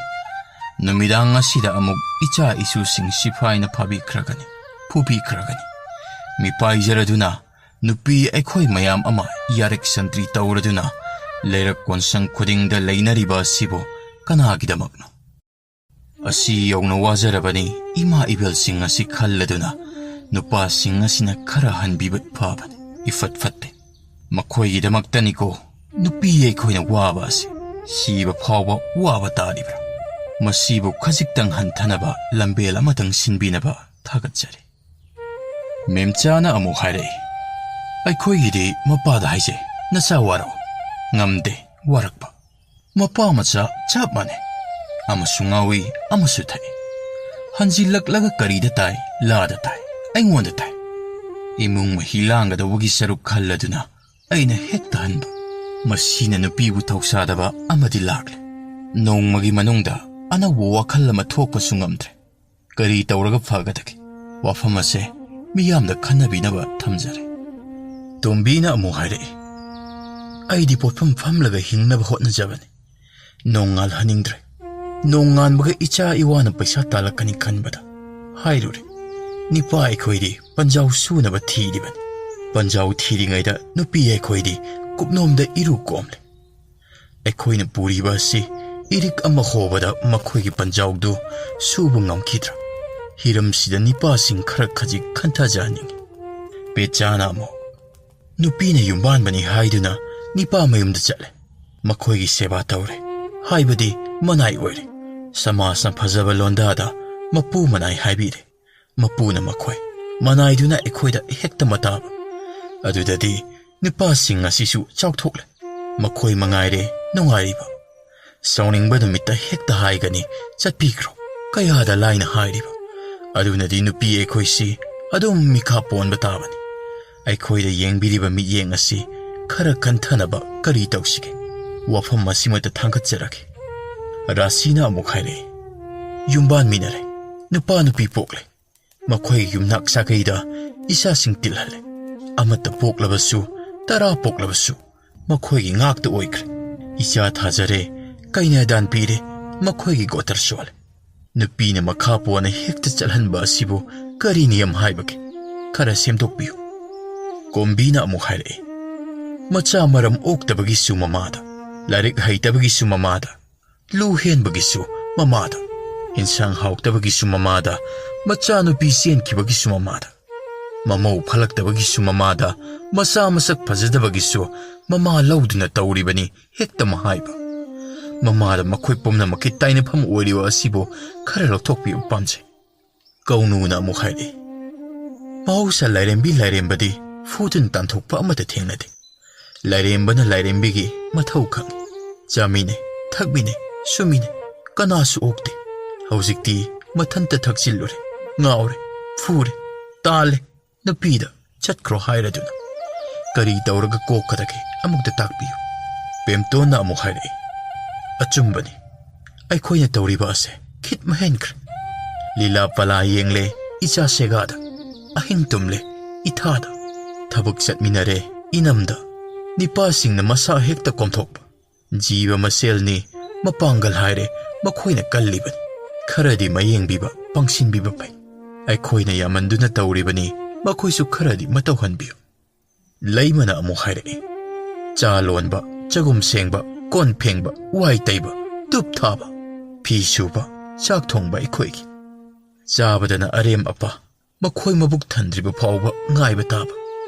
ꯅꯨꯃꯤꯗꯥꯡ ꯑꯁꯤꯗ ꯑꯃꯨꯛ ꯏꯆꯥ ꯏꯁꯨꯁꯤꯡ ꯁꯤꯐꯥꯏꯅ ꯐꯥꯕꯤꯈ꯭ꯔꯒꯅꯤ, ꯐꯨꯕꯤꯈ꯭ꯔꯒꯅꯤ꯫ ꯃꯤꯄꯥꯏꯖꯔꯗꯨꯅ ꯅꯨꯄꯤ ꯑꯩꯈꯣꯏ ꯃꯌꯥꯝ ꯑꯃ ꯌꯥꯔꯦꯛ ꯁꯟꯇ꯭ꯔꯤ ꯇꯧꯔꯗꯨꯅ ꯂꯩꯔꯛ ꯀꯣꯟꯁꯪ ꯈꯨꯗꯤꯡꯗ ꯂꯩꯅꯔꯤꯕ ꯑꯁꯤꯕꯨ ꯀꯅꯥꯒꯤꯗꯃꯛꯅꯣ? ꯑꯁꯤ ꯌꯧꯅ ꯋꯥꯖꯔꯕꯅꯤ ꯏꯃꯥ ꯏꯕꯦꯜꯁꯤꯡ ꯑꯁꯤ ꯈꯜꯂꯗꯨꯅ ꯅꯨꯄꯥꯁꯤꯡ ꯑꯁꯤꯅ ꯈꯔ ꯍꯟꯕꯤꯕ ꯐꯕꯅꯤ꯫ ꯏꯐꯠ ꯐꯠꯇꯦ꯫ ꯃꯈꯣꯏꯒꯤꯗꯃꯛꯇꯅꯤꯀꯣ ꯅꯨꯄꯤ ꯑꯩꯈꯣꯏꯅ ꯋꯥꯕ ꯑꯁꯤ꯫ ꯁꯤꯕ ꯐꯥꯎꯕ ꯋꯥꯕ ꯇꯥꯔꯤꯕ꯭ꯔꯥ? ꯃꯁꯤꯕꯨ ꯈꯖꯤꯛꯇꯪ ꯍꯟꯊꯅꯕ ꯂꯝꯕꯦꯜ ꯑꯃꯇꯪ ꯁꯤꯟꯕꯤꯅꯕ ꯊꯥꯒꯠꯆꯔꯤ꯫" ꯃꯦꯝꯆꯥꯅ ꯑꯃꯨꯛ ꯍꯥꯏꯔꯛꯏ, ꯑꯩꯈꯣꯏꯒꯤꯗꯤ ꯃꯄꯥꯗ ꯍꯥꯏꯖꯩ, "ꯅꯆꯥ ꯋꯥꯔꯛꯑꯣ"꯫ ꯉꯝꯗꯦ ꯋꯥꯔꯛꯄ꯫ ꯃꯄꯥ ꯃꯆꯥ ꯆꯞ ꯃꯥꯟꯅꯩ꯫ ꯑꯃꯁꯨ ꯉꯥꯎꯏ, ꯑꯃꯁꯨ ꯊꯛꯏ꯫ ꯍꯟꯖꯤꯜꯂꯛꯂꯒ ꯀꯔꯤꯗ ꯇꯥꯏ? ꯂꯥꯗ ꯇꯥꯏ, ꯑꯩꯉꯣꯟꯗ ꯇꯥꯏ꯫ ꯏꯃꯨꯡ ꯃꯍꯤ ꯂꯥꯡꯒꯗꯧꯕꯒꯤ ꯁꯔꯨꯛ ꯈꯜꯂꯗꯨꯅ ꯑꯩꯅ ꯍꯦꯛꯇ ꯍꯟꯕ꯫ ꯃꯁꯤꯅ ꯅꯨꯄꯤꯕꯨ ꯊꯧꯁꯥꯗꯕ ꯑꯃꯗꯤ ꯂꯥꯛꯂꯦ꯫ ꯅꯣꯡꯃꯒꯤ ꯃꯅꯨꯡꯗ ꯑꯅꯧꯕ ꯋꯥꯈꯜ ꯑꯃ ꯊꯣꯛꯄꯁꯨ ꯉꯝꯗ꯭ꯔꯦ꯫ ꯀꯔꯤ ꯇꯧꯔꯒ ꯐꯒꯗꯒꯦ? ꯋꯥꯐꯝ ꯑꯁꯦ ꯃꯤꯌꯥꯝꯗ ꯈꯟꯅꯕꯤꯅꯕ ꯊꯝꯖꯔꯦ꯫ ꯇꯣꯝꯕꯤꯅ ꯑꯃꯨꯛ ꯍꯥꯏꯔꯛꯏ, "ꯑꯩꯗꯤ ꯄꯣꯠꯐꯝ ꯐꯝꯂꯒ ꯍꯤꯡꯅꯕ ꯍꯣꯠꯅꯖꯕꯅꯤ꯫ ꯅꯣꯡꯉꯥꯜꯍꯟꯅꯤꯡꯗ꯭ꯔꯦ꯫ ꯅꯣꯡꯉꯥꯟꯕꯒ ꯏꯆꯥ ꯏꯋꯥꯅ ꯄꯩꯁꯥ ꯇꯥꯜꯂꯛꯀꯅꯤ ꯈꯟꯕꯗ ꯍꯥꯏꯔꯨꯔꯦ꯫ ꯅꯤꯄꯥ ꯑꯩꯈꯣꯏꯗꯤ ꯄꯟꯖꯥꯎ ꯁꯨꯅꯕ ꯊꯤꯔꯤꯕꯅꯤ꯫ ꯄꯟꯖꯥꯎ ꯊꯤꯔꯤꯉꯩꯗ ꯅꯨꯄꯤ ꯑꯩꯈꯣꯏꯗꯤ ꯀꯨꯞꯅꯣꯝꯗ ꯏꯔꯨ ꯀꯣꯝꯂꯦ꯫ ꯑꯩꯈꯣꯏꯅ ꯄꯨꯔꯤꯕ ꯑꯁꯤ ꯏꯔꯤꯛ ꯑꯃ ꯍꯣꯕꯗ ꯃꯈꯣꯏꯒꯤ ꯄꯟꯖꯥꯎꯗꯨ ꯁꯨꯕ ꯉꯝꯈꯤꯗ꯭ꯔꯥ? ꯍꯤꯔꯝꯁꯤꯗ ꯅꯤꯄꯥꯁꯤꯡ ꯈꯔ ꯈꯖꯤꯛ ꯈꯟꯊꯖꯍꯟꯅꯤꯡꯉꯤ꯫" ꯄꯦꯆꯥꯅ ꯑꯃꯨꯛ, "ꯅꯨꯄꯤꯅ ꯌꯨꯝꯕꯥꯟꯕꯅꯤ ꯍꯥꯏꯗꯨꯅ ꯅꯤꯄꯥ ꯃꯌꯨꯝꯗ ꯆꯠꯂꯦ꯫ ꯃꯈꯣꯏꯒꯤ ꯁꯦꯕꯥ ꯇꯧꯔꯦ, ꯍꯥꯏꯕꯗꯤ ꯃꯅꯥꯏ ꯑꯣꯏꯔꯦ꯫ ꯁꯃꯥꯖꯅ ꯐꯖꯕ ꯂꯣꯟꯗꯥꯗ ꯃꯄꯨ ꯃꯅꯥꯏ ꯍꯥꯏꯕꯤꯔꯦ꯫ ꯃꯄꯨꯅ ꯃꯈꯣꯏ ꯃꯅꯥꯏꯗꯨꯅ ꯑꯩꯈꯣꯏꯗ ꯍꯦꯛꯇ ꯃꯇꯥꯕ꯫ ꯑꯗꯨꯗꯗꯤ ꯅꯨꯄꯥꯁꯤꯡ ꯑꯁꯤꯁꯨ ꯆꯥꯎꯊꯣꯛꯂꯦ꯫ ꯃꯈꯣꯏ ꯃꯉꯥꯏꯔꯦ ꯅꯨꯡꯉꯥꯏꯔꯤꯕ꯫ ꯁꯥꯎꯅꯤꯡꯕ ꯅꯨꯃꯤꯠꯇ ꯍꯦꯛꯇ ꯍꯥꯏꯒꯅꯤ, 'ꯆꯠꯄꯤꯈ꯭ꯔꯣ'꯫ ꯀꯌꯥꯗ ꯂꯥꯏꯅ ꯍꯥꯏꯔꯤꯕ꯫ ꯑꯗꯨꯅꯗꯤ ꯅꯨꯄꯤ ꯑꯩꯈꯣꯏꯁꯤ ꯑꯗꯨꯝ ꯃꯤꯈꯥ ꯄꯣꯟꯕ ꯇꯥꯕꯅꯤ꯫ ꯑꯩꯈꯣꯏꯗ ꯌꯦꯡꯕꯤꯔꯤꯕ ꯃꯤꯠꯌꯦꯡ ꯑꯁꯤ ꯈꯔ ꯈꯟꯊꯅꯕ ꯀꯔꯤ ꯇꯧꯁꯤꯒꯦ? ꯋꯥꯐꯝ ꯑꯁꯤꯃꯛꯇ ꯊꯥꯡꯒꯠꯆꯔꯒꯦ꯫" ꯔꯥꯁꯤꯅ ꯑꯃꯨꯛ ꯍꯥꯏꯔꯛꯏ, "ꯌꯨꯝꯕꯥꯟꯃꯤꯟꯅꯔꯦ, ꯅꯨꯄꯥ ꯅꯨꯄꯤ ꯄꯣꯛꯂꯦ꯫ ꯃꯈꯣꯏꯒꯤ ꯌꯨꯝꯅꯥꯛ ꯁꯥꯒꯩꯗ ꯏꯆꯥꯁꯤꯡ ꯇꯤꯜꯍꯜꯂꯦ꯫ ꯑꯃꯠꯇ ꯄꯣꯛꯂꯕꯁꯨ, ꯇꯔꯥ ꯄꯣꯛꯂꯕꯁꯨ, ꯃꯈꯣꯏꯒꯤ ꯉꯥꯛꯇ ꯑꯣꯏꯈ꯭ꯔꯦ꯫ ꯏꯆꯥ ꯊꯥꯖꯔꯦ, ꯀꯩꯅꯥꯗꯥꯟ ꯄꯤꯔꯦ, ꯃꯈꯣꯏꯒꯤ ꯒꯣꯇꯔ ꯁꯣꯜꯂꯦ꯫ ꯅꯨꯄꯤꯅ ꯃꯈꯥ ꯄꯣꯟꯅ ꯍꯦꯛꯇ ꯆꯠꯍꯟꯕ ꯑꯁꯤꯕꯨ ꯀꯔꯤ ꯅꯤꯌꯝ ꯍꯥꯏꯕꯒꯦ? ꯈꯔ ꯁꯦꯝꯗꯣꯛꯄꯤꯌꯨ꯫" ꯀꯣꯝꯕꯤꯅ ꯑꯃꯨꯛ ꯍꯥꯏꯔꯛꯏ, "ꯃꯆꯥ ꯃꯔꯝ ꯑꯣꯛꯇꯕꯒꯤꯁꯨ ꯃꯃꯥꯗ, ꯂꯥꯏꯔꯤꯛ ꯍꯩꯇꯕꯒꯤꯁꯨ ꯃꯃꯥꯗ, ꯂꯨ ꯍꯦꯟꯕꯒꯤꯁꯨ ꯃꯃꯥꯗ, ꯏꯟꯁꯥꯡ ꯍꯥꯎꯇꯕꯒꯤꯁꯨ ꯃꯃꯥꯗ, ꯃꯆꯥꯅꯨꯄꯤ ꯆꯦꯟꯈꯤꯕꯒꯤꯁꯨ ꯃꯃꯥꯗ, ꯃꯃꯧ ꯐꯠꯂꯛꯇꯕꯒꯤꯁꯨ ꯃꯃꯥꯗ, ꯃꯆꯥ ꯃꯁꯛ ꯐꯖꯗꯕꯒꯤꯁꯨ ꯃꯃꯥ ꯂꯧꯗꯨꯅ ꯇꯧꯔꯤꯕꯅꯤ ꯍꯦꯛꯇ ꯃꯍꯥꯏꯕ꯫ ꯃꯃꯥꯗ ꯃꯈꯣꯏ ꯄꯨꯝꯅꯃꯛꯀꯤ ꯇꯥꯏꯅꯐꯝ ꯑꯣꯏꯔꯤꯕ ꯑꯁꯤꯕꯨ ꯈꯔ ꯂꯧꯊꯣꯛꯄꯤꯕ ꯄꯥꯝꯖꯩ꯫" ꯀꯧꯅꯨꯅ ꯑꯃꯨꯛ ꯍꯥꯏꯔꯛꯏ, "ꯃꯍꯧꯁꯥ ꯂꯥꯏꯔꯦꯝꯕꯤ ꯂꯥꯏꯔꯦꯝꯕꯗꯤ ꯐꯨꯗꯨꯅ ꯇꯥꯟꯊꯣꯛꯄ ꯑꯃꯠꯇ ꯊꯦꯡꯅꯗꯦ꯫ ꯂꯥꯏꯔꯦꯝꯕꯅ ꯂꯥꯏꯔꯦꯝꯕꯤꯒꯤ ꯃꯊꯧ ꯈꯪꯏ꯫ ꯆꯥꯃꯤꯟꯅꯩ, ꯊꯛꯃꯤꯟꯅꯩ, ꯁꯨꯃꯤꯟꯅꯩ, ꯀꯅꯥꯁꯨ ꯑꯣꯛꯇꯦ꯫ ꯍꯧꯖꯤꯛꯇꯤ ꯃꯊꯟꯇ ꯊꯛꯆꯤꯜꯂꯨꯔꯦ, ꯉꯥꯎꯔꯦ, ꯐꯨꯔꯦ, ꯇꯥꯜꯂꯦ, ꯅꯨꯄꯤꯗ ꯆꯠꯈ꯭ꯔꯣ ꯍꯥꯏꯔꯗꯨꯅ꯫ ꯀꯔꯤ ꯇꯧꯔꯒ ꯀꯣꯛꯀꯗꯒꯦ? ꯑꯃꯨꯛꯇ ꯇꯥꯛꯄꯤꯌꯨ꯫ ꯄꯦꯝꯇꯣꯟꯅ ꯑꯃꯨꯛ ꯍꯥꯏꯔꯛꯏ, ꯑꯆꯨꯝꯕꯅꯤ, ꯑꯩꯈꯣꯏꯅ ꯇꯧꯔꯤꯕ ꯑꯁꯦ ꯈꯤꯠ ꯃꯍꯦꯟꯈ꯭ꯔꯦ꯫ ꯂꯤꯂꯥ ꯄꯂꯥ ꯌꯦꯡꯂꯦ ꯏꯆꯥ ꯁꯦꯒꯥꯗ, ꯑꯍꯤꯡ ꯇꯨꯝꯂꯦ ꯏꯊꯥꯗ, ꯊꯕꯛ ꯆꯠꯃꯤꯟꯅꯔꯦ ꯏꯅꯝꯗ꯫ ꯅꯤꯄꯥꯁꯤꯡꯅ ꯃꯁꯥ ꯍꯦꯛꯇ ꯀꯣꯝꯊꯣꯛꯄ꯫ ꯖꯤꯕ ꯃꯁꯦꯜꯅꯤ, ꯃꯄꯥꯡꯒꯜ ꯍꯥꯏꯔꯦ ꯃꯈꯣꯏꯅ ꯀꯜꯂꯤꯕꯅꯤ꯫ ꯈꯔꯗꯤ ꯃꯌꯦꯡꯕꯤꯕ, ꯄꯪꯁꯤꯟꯕꯤꯕ ꯐꯩ꯫ ꯑꯩꯈꯣꯏꯅ ꯌꯥꯝꯃꯟꯗꯨꯅ ꯇꯧꯔꯤꯕꯅꯤ, ꯃꯈꯣꯏꯁꯨ ꯈꯔꯗꯤ ꯃꯇꯧꯍꯟꯕꯤꯌꯨ꯫ ꯂꯩꯃꯅ ꯑꯃꯨꯛ ꯍꯥꯏꯔꯛꯏ, ꯆꯥ ꯂꯣꯟꯕ, ꯆꯒꯨꯝ ꯁꯦꯡꯕ, ꯀꯣꯟ ꯐꯦꯡꯕ, ꯋꯥꯏ ꯇꯩꯕ, ꯙꯨꯞ ꯊꯥꯕ, ꯐꯤ ꯁꯨꯕ, ꯆꯥꯛ ꯊꯣꯡꯕ ꯑꯩꯈꯣꯏꯒꯤ꯫ ꯆꯥꯕꯗꯅ ꯑꯔꯦꯝ ꯑꯄꯥ, ꯃꯈꯣꯏ ꯃꯕꯨꯛ ꯊꯟꯗ꯭ꯔꯤꯕ ꯐꯥꯎꯕ ꯉꯥꯏꯕ ꯇꯥꯕ,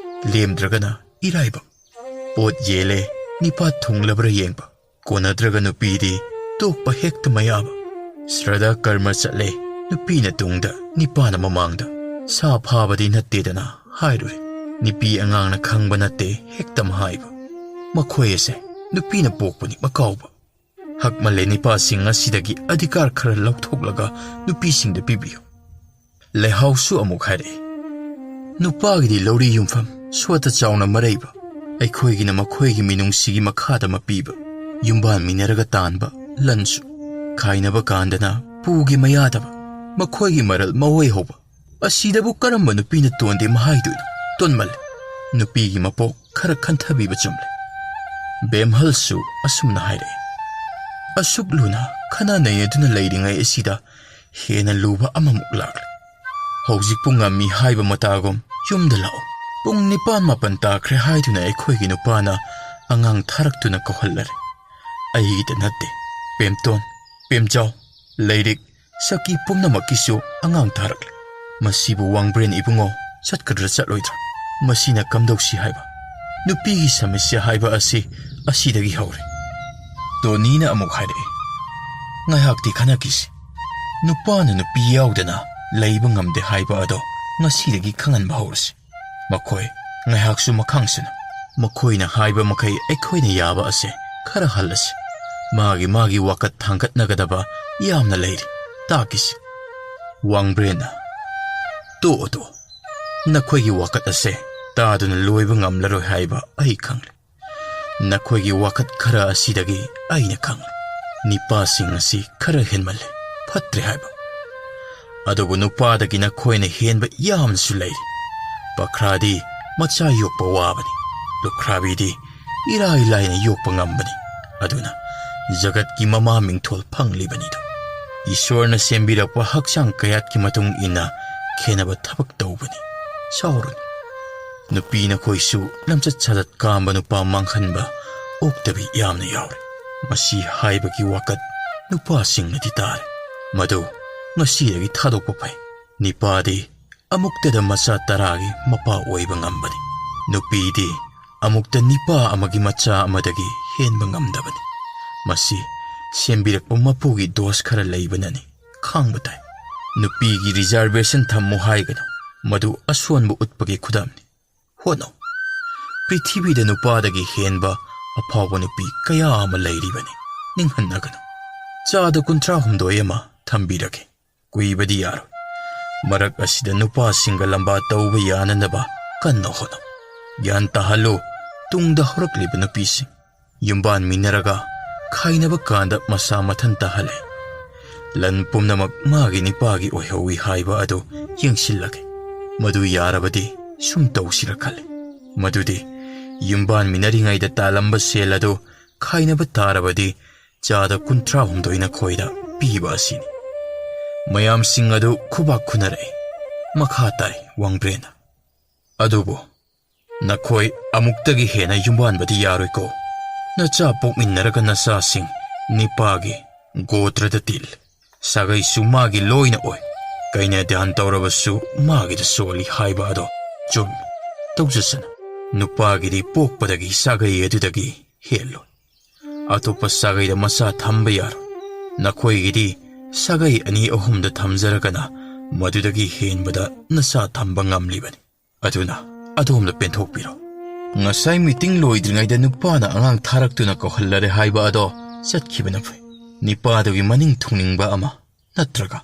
ꯂꯦꯝꯗ꯭ꯔꯒꯅ ꯏꯔꯥꯏꯕꯛ꯫ ꯄꯣꯠ ꯌꯦꯜꯂꯦ, ꯅꯤꯄꯥ ꯊꯨꯡꯂꯕ꯭ꯔꯥ ꯌꯦꯡꯕ, ꯀꯣꯟꯅꯗ꯭ꯔꯒ ꯅꯨꯄꯤꯗꯤ ꯇꯣꯛꯄ ꯍꯦꯛꯇ ꯃꯌꯥꯕ꯫ ꯁ꯭ꯔꯗꯥ ꯀꯔꯃ ꯆꯠꯂꯦ, ꯅꯨꯄꯤꯅ ꯇꯨꯡꯗ, ꯅꯤꯄꯥꯅ ꯃꯃꯥꯡꯗ꯫ ꯁꯥ ꯐꯥꯕꯗꯤ ꯅꯠꯇꯦꯗꯅ ꯍꯥꯏꯔꯨꯔꯦ꯫ ꯅꯨꯄꯤ ꯑꯉꯥꯡꯅ ꯈꯪꯕ ꯅꯠꯇꯦ ꯍꯦꯛꯇ ꯍꯥꯏꯕ꯫ ꯃꯈꯣꯏ ꯑꯁꯦ ꯅꯨꯄꯤꯅ ꯄꯣꯛꯄꯅꯤ ꯃꯀꯥꯎꯕ꯫ ꯍꯛꯃꯜꯂꯦ ꯅꯤꯄꯥꯁꯤꯡ ꯑꯁꯤꯗꯒꯤ ꯑꯙꯤꯀꯥꯔ ꯈꯔ ꯂꯧꯊꯣꯛꯂꯒ ꯅꯨꯄꯤꯁꯤꯡꯗ ꯄꯤꯕꯤꯌꯨ꯫ ꯂꯩꯍꯥꯎꯁꯨ ꯑꯃꯨꯛ ꯍꯥꯏꯔꯛꯏ, ꯅꯨꯄꯥꯒꯤꯗꯤ ꯂꯧꯔꯤ ꯌꯨꯝꯐꯝ, ꯁꯣꯠꯇ ꯆꯥꯎꯅ ꯃꯔꯩꯕ, ꯑꯩꯈꯣꯏꯒꯤꯅ ꯃꯈꯣꯏꯒꯤ ꯃꯤꯅꯨꯡꯁꯤꯒꯤ ꯃꯈꯥꯗ ꯃꯄꯤꯕ, ꯌꯨꯝꯕꯥꯟꯃꯤꯟꯅꯔꯒ ꯇꯥꯟꯕ ꯂꯟꯁꯨ꯫ ꯈꯥꯏꯅꯕ ꯀꯥꯟꯗꯅ ꯄꯨꯒꯤ ꯃꯌꯥꯗꯕ, ꯃꯈꯣꯏꯒꯤ ꯃꯔꯜ ꯃꯑꯣꯏ ꯍꯧꯕ꯫ ꯑꯁꯤꯗꯕꯨ ꯀꯔꯝꯕ ꯅꯨꯄꯤꯅ ꯇꯣꯟꯗꯦ ꯃꯍꯥꯏꯗꯣꯏꯅꯣ? ꯇꯣꯟꯃꯜꯂꯦ꯫ ꯅꯨꯄꯤꯒꯤ ꯃꯄꯣꯛ ꯈꯔ ꯈꯟꯊꯕꯤꯕ ꯆꯨꯝꯂꯦ꯫ ꯕꯦꯝꯍꯜꯁꯨ ꯑꯁꯨꯝꯅ ꯍꯥꯏꯔꯛꯏ, ꯑꯁꯨꯛ ꯂꯨꯅ ꯈꯟꯅ ꯅꯩꯅꯗꯨꯅ ꯂꯩꯔꯤꯉꯩ ꯑꯁꯤꯗ ꯍꯦꯟꯅ ꯂꯨꯕ ꯑꯃꯃꯨꯛ ꯂꯥꯛꯂꯦ꯫ ꯍꯧꯖꯤꯛꯄꯨ ꯉꯝꯃꯤ ꯍꯥꯏꯕ ꯃꯇꯥꯒꯨꯝ ꯌꯨꯝꯗ ꯂꯥꯛꯑꯣ꯫ ꯄꯨꯡ ꯅꯤꯄꯥꯟ ꯃꯥꯄꯟ ꯇꯥꯈ꯭ꯔꯦ ꯍꯥꯏꯗꯨꯅ ꯑꯩꯈꯣꯏꯒꯤ ꯅꯨꯄꯥꯅ ꯑꯉꯥꯡ ꯊꯥꯔꯛꯇꯨꯅ ꯀꯧꯍꯜꯂꯔꯦ꯫ ꯑꯩꯒꯤꯗ ꯅꯠꯇꯦ, ꯄꯦꯝꯇꯣꯟ, ꯄꯦꯝꯖꯥꯎ, ꯂꯥꯏꯔꯤꯛ, ꯁꯛꯀꯤ ꯄꯨꯝꯅꯃꯛꯀꯤꯁꯨ ꯑꯉꯥꯡ ꯊꯥꯔꯛꯂꯦ꯫ ꯃꯁꯤꯕꯨ ꯋꯥꯡꯕ꯭ꯔꯦꯟ ꯏꯕꯨꯡꯉꯣ ꯆꯠꯀꯗ꯭ꯔꯥ ꯆꯠꯂꯣꯏꯗ꯭ꯔꯥ? ꯃꯁꯤꯅ ꯀꯝꯗꯧꯁꯤ ꯍꯥꯏꯕ? ꯅꯨꯄꯤꯒꯤ ꯁꯃꯁ꯭ꯌꯥ ꯍꯥꯏꯕ ꯑꯁꯤ ꯑꯁꯤꯗꯒꯤ ꯍꯧꯔꯦ꯫ ꯇꯣꯅꯤꯅ ꯑꯃꯨꯛ ꯍꯥꯏꯔꯛꯏ, ꯉꯥꯏꯍꯥꯛꯇꯤ ꯈꯟꯅꯈꯤꯁꯤ꯫ ꯅꯨꯄꯥꯅ ꯅꯨꯄꯤ ꯌꯥꯎꯗꯅ ꯂꯩꯕ ꯉꯝꯗꯦ ꯍꯥꯏꯕ ꯑꯗꯣ ꯉꯁꯤꯗꯒꯤ ꯈꯪꯍꯟꯕ ꯍꯧꯔꯁꯤ꯫ ꯃꯈꯣꯏ ꯉꯥꯏꯍꯥꯛꯁꯨ ꯃꯈꯥꯡꯁꯅꯨ꯫ ꯃꯈꯣꯏꯅ ꯍꯥꯏꯕ ꯃꯈꯩ ꯑꯩꯈꯣꯏꯅ ꯌꯥꯕ ꯑꯁꯦ ꯈꯔ ꯍꯜꯂꯁꯤ꯫ ꯃꯥꯒꯤ ꯃꯥꯒꯤ ꯋꯥꯀꯠ ꯊꯥꯡꯒꯠꯅꯒꯗꯕ ꯌꯥꯝꯅ ꯂꯩꯔꯤ꯫ ꯇꯥꯛꯈꯤꯁꯤ꯫ ꯋꯥꯡꯕ꯭ꯔꯦꯟꯅ, "ꯇꯣꯛꯑꯣ, ꯇꯣꯛꯑꯣ꯫ ꯅꯈꯣꯏꯒꯤ ꯋꯥꯀꯠ ꯑꯁꯦ ꯇꯥꯗꯨꯅ ꯂꯣꯏꯕ ꯉꯝꯂꯔꯣꯏ ꯍꯥꯏꯕ ꯑꯩ ꯈꯪꯂꯦ꯫ ꯅꯈꯣꯏꯒꯤ ꯋꯥꯀꯠ ꯈꯔ ꯑꯁꯤꯗꯒꯤ ꯑꯩꯅ ꯈꯪꯂꯦ꯫ ꯅꯤꯄꯥꯁꯤꯡ ꯑꯁꯤ ꯈꯔ ꯍꯦꯟꯃꯜꯂꯦ, ꯐꯠꯇ꯭ꯔꯦ ꯍꯥꯏꯕ꯫ ꯑꯗꯨꯕꯨ ꯅꯨꯄꯥꯗꯒꯤ ꯅꯈꯣꯏꯅ ꯍꯦꯟꯕ ꯌꯥꯝꯅꯁꯨ ꯂꯩꯔꯤ꯫ ꯄꯈ꯭ꯔꯥꯗꯤ ꯃꯆꯥ ꯌꯣꯛꯄ ꯋꯥꯕꯅꯤ, ꯂꯨꯈ꯭ꯔꯥꯕꯤꯗꯤ ꯏꯔꯥꯏ ꯂꯥꯏꯅ ꯌꯣꯛꯄ ꯉꯝꯕꯅꯤ꯫ ꯑꯗꯨꯅ ꯖꯒꯠꯀꯤ ꯃꯃꯥ ꯃꯤꯡꯊꯣꯜ ꯐꯪꯂꯤꯕꯅꯤꯗꯣ꯫ ꯏꯁꯣꯔꯅ ꯁꯦꯝꯕꯤꯔꯛꯄ ꯍꯛꯆꯥꯡ ꯀꯌꯥꯠꯀꯤ ꯃꯇꯨꯡ ꯏꯟꯅ ꯈꯦꯠꯅꯕ ꯊꯕꯛ ꯇꯧꯕꯅꯤ꯫ ꯁꯥꯎꯔꯨꯅꯨ꯫ ꯅꯨꯄꯤ ꯅꯈꯣꯏꯁꯨ ꯂꯝꯆꯠ ꯁꯥꯖꯠ ꯀꯥꯝꯕ ꯅꯨꯄꯥ ꯃꯥꯡꯍꯟꯕ ꯑꯣꯛꯇꯕꯤ ꯌꯥꯝꯅ ꯌꯥꯎꯔꯦ꯫ ꯃꯁꯤ ꯍꯥꯏꯕꯒꯤ ꯋꯥꯀꯠ ꯅꯨꯄꯥꯁꯤꯡꯅꯗꯤ ꯇꯥꯔꯦ꯫ ꯃꯗꯨ ꯉꯁꯤꯗꯒꯤ ꯊꯥꯗꯣꯛꯄ ꯐꯩ꯫ ꯅꯤꯄꯥꯗꯤ ꯑꯃꯨꯛꯇꯗ ꯃꯆꯥ ꯇꯔꯥꯒꯤ ꯃꯄꯥ ꯑꯣꯏꯕ ꯉꯝꯕꯅꯤ꯫ ꯅꯨꯄꯤꯗꯤ ꯑꯃꯨꯛꯇ ꯅꯤꯄꯥ ꯑꯃꯒꯤ ꯃꯆꯥ ꯑꯃꯗꯒꯤ ꯍꯦꯟꯕ ꯉꯝꯗꯕꯅꯤ꯫ ꯃꯁꯤ ꯁꯦꯝꯕꯤꯔꯛꯄ ꯃꯄꯨꯒꯤ ꯗꯣꯁ ꯈꯔ ꯂꯩꯕꯅꯅꯤ꯫ ꯈꯥꯡꯕ ꯇꯥꯏ꯫ ꯅꯨꯄꯤꯒꯤ ꯔꯤꯖꯥꯔꯕꯦꯁꯟ ꯊꯝꯃꯨ ꯍꯥꯏꯒꯅꯨ꯫ ꯃꯗꯨ ꯑꯁꯣꯟꯕ ꯎꯠꯄꯒꯤ ꯈꯨꯗꯝꯅꯤ꯫ ꯍꯣꯠꯅꯧ꯫ ꯄ꯭ꯔꯤꯊꯤꯕꯤꯗ ꯅꯨꯄꯥꯗꯒꯤ ꯍꯦꯟꯕ ꯑꯐꯥꯎꯕ ꯅꯨꯄꯤ ꯀꯌꯥ ꯑꯃ ꯂꯩꯔꯤꯕꯅꯤ꯫ ꯅꯤꯡꯍꯟꯅꯒꯅꯨ꯫ ꯆꯥꯗ ꯀꯨꯟꯊ꯭ꯔꯥ ꯍꯨꯝꯗꯣꯏ ꯑꯃ ꯊꯝꯕꯤꯔꯒꯦ꯫ ꯀꯨꯏꯕꯗꯤ ꯌꯥꯔꯣꯏ꯫ ꯃꯔꯛ ꯑꯁꯤꯗ ꯅꯨꯄꯥꯁꯤꯡꯒ ꯂꯝꯕꯥ ꯇꯧꯕ ꯌꯥꯅꯅꯕ ꯀꯟꯅ ꯍꯣꯠꯅꯧ꯫ ꯒ꯭ꯌꯥꯟ ꯇꯥꯍꯜꯂꯨ ꯇꯨꯡꯗ ꯍꯧꯔꯛꯂꯤꯕ ꯅꯨꯄꯤꯁꯤꯡ꯫ ꯌꯨꯝꯕꯥꯟꯃꯤꯟꯅꯔꯒ ꯈꯥꯏꯅꯕ ꯀꯥꯟꯗ ꯃꯁꯥ ꯃꯊꯟ ꯇꯥꯍꯜꯂꯦ꯫ ꯂꯟ ꯄꯨꯝꯅꯃꯛ ꯃꯥꯒꯤ ꯅꯤꯄꯥꯒꯤ ꯑꯣꯏꯍꯧꯋꯤ ꯍꯥꯏꯕ ꯑꯗꯨ ꯌꯦꯡꯁꯤꯜꯂꯒꯦ꯫ ꯃꯗꯨ ꯌꯥꯔꯕꯗꯤ ꯁꯨꯝ ꯇꯧꯁꯤꯔ ꯈꯜꯂꯤ꯫ ꯃꯗꯨꯗꯤ ꯌꯨꯝꯕꯥꯟꯃꯤꯟꯅꯔꯤꯉꯩꯗ ꯇꯥꯜꯂꯝꯕ ꯁꯦꯜ ꯑꯗꯨ ꯈꯥꯏꯅꯕ ꯇꯥꯔꯕꯗꯤ ꯆꯥꯗ ꯀꯨꯟꯊ꯭ꯔꯥ ꯍꯨꯝꯗꯣꯏ ꯅꯈꯣꯏꯗ ꯄꯤꯕ ꯑꯁꯤꯅꯤ꯫ ꯃꯌꯥꯝꯁꯤꯡ ꯑꯗꯨ ꯈꯨꯕꯥꯛ ꯈꯨꯅꯔꯛꯏ꯫ ꯃꯈꯥ ꯇꯥꯏ ꯋꯥꯡꯕ꯭ꯔꯦꯟꯅ꯫ ꯑꯗꯨꯕꯨ ꯅꯈꯣꯏ ꯑꯃꯨꯛꯇꯒꯤ ꯍꯦꯟꯅ ꯌꯨꯝꯕꯥꯟꯕꯗꯤ ꯌꯥꯔꯣꯏꯀꯣ꯫ ꯅꯆꯥ ꯄꯣꯛꯃꯤꯟꯅꯔꯒ ꯅꯆꯥꯁꯤꯡ ꯅꯤꯄꯥꯒꯤ ꯒꯣꯇ꯭ꯔꯗ ꯇꯤꯜ꯫ ꯁꯥꯒꯩꯁꯨ ꯃꯥꯒꯤ ꯂꯣꯏꯅ ꯑꯣꯏ꯫ ꯀꯩꯅ ꯙ꯭ꯌꯥꯟ ꯇꯧꯔꯕꯁꯨ ꯃꯥꯒꯤꯗ ꯁꯣꯜꯂꯤ ꯍꯥꯏꯕ ꯑꯗꯣ ꯆꯨꯝꯃꯤ꯫ ꯇꯧꯖꯁꯅꯨ꯫ ꯅꯨꯄꯥꯒꯤꯗꯤ ꯄꯣꯛꯄꯗꯒꯤ ꯁꯥꯒꯩ ꯑꯗꯨꯗꯒꯤ ꯍꯦꯜꯂꯣꯏ꯫ ꯑꯇꯣꯞꯄ ꯁꯥꯒꯩꯗ ꯃꯆꯥ ꯊꯝꯕ ꯌꯥꯔꯣꯏ꯫ ꯅꯈꯣꯏꯒꯤꯗꯤ ꯁꯥꯒꯩ ꯑꯅꯤ ꯑꯍꯨꯝꯗ ꯊꯝꯖꯔꯒꯅ ꯃꯗꯨꯗꯒꯤ ꯍꯦꯟꯕꯗ ꯅꯆꯥ ꯊꯝꯕ ꯉꯝꯂꯤꯕꯅꯤ꯫ ꯑꯗꯨꯅ ꯑꯗꯣꯝꯅ ꯄꯦꯟꯊꯣꯛꯄꯤꯔꯣ꯫ ꯉꯁꯥꯏ ꯃꯤꯇꯤꯡ ꯂꯣꯏꯗ꯭ꯔꯤꯉꯩꯗ ꯅꯨꯄꯥꯅ ꯑꯉꯥꯡ ꯊꯥꯔꯛꯇꯨꯅ ꯀꯧꯍꯜꯂꯔꯦ ꯍꯥꯏꯕ ꯑꯗꯣ ꯆꯠꯈꯤꯕꯅ ꯐꯩ꯫ ꯅꯤꯄꯥꯗꯨꯒꯤ ꯃꯅꯤꯡ ꯊꯨꯡꯅꯤꯡꯕ ꯑꯃ ꯅꯠꯇ꯭ꯔꯒ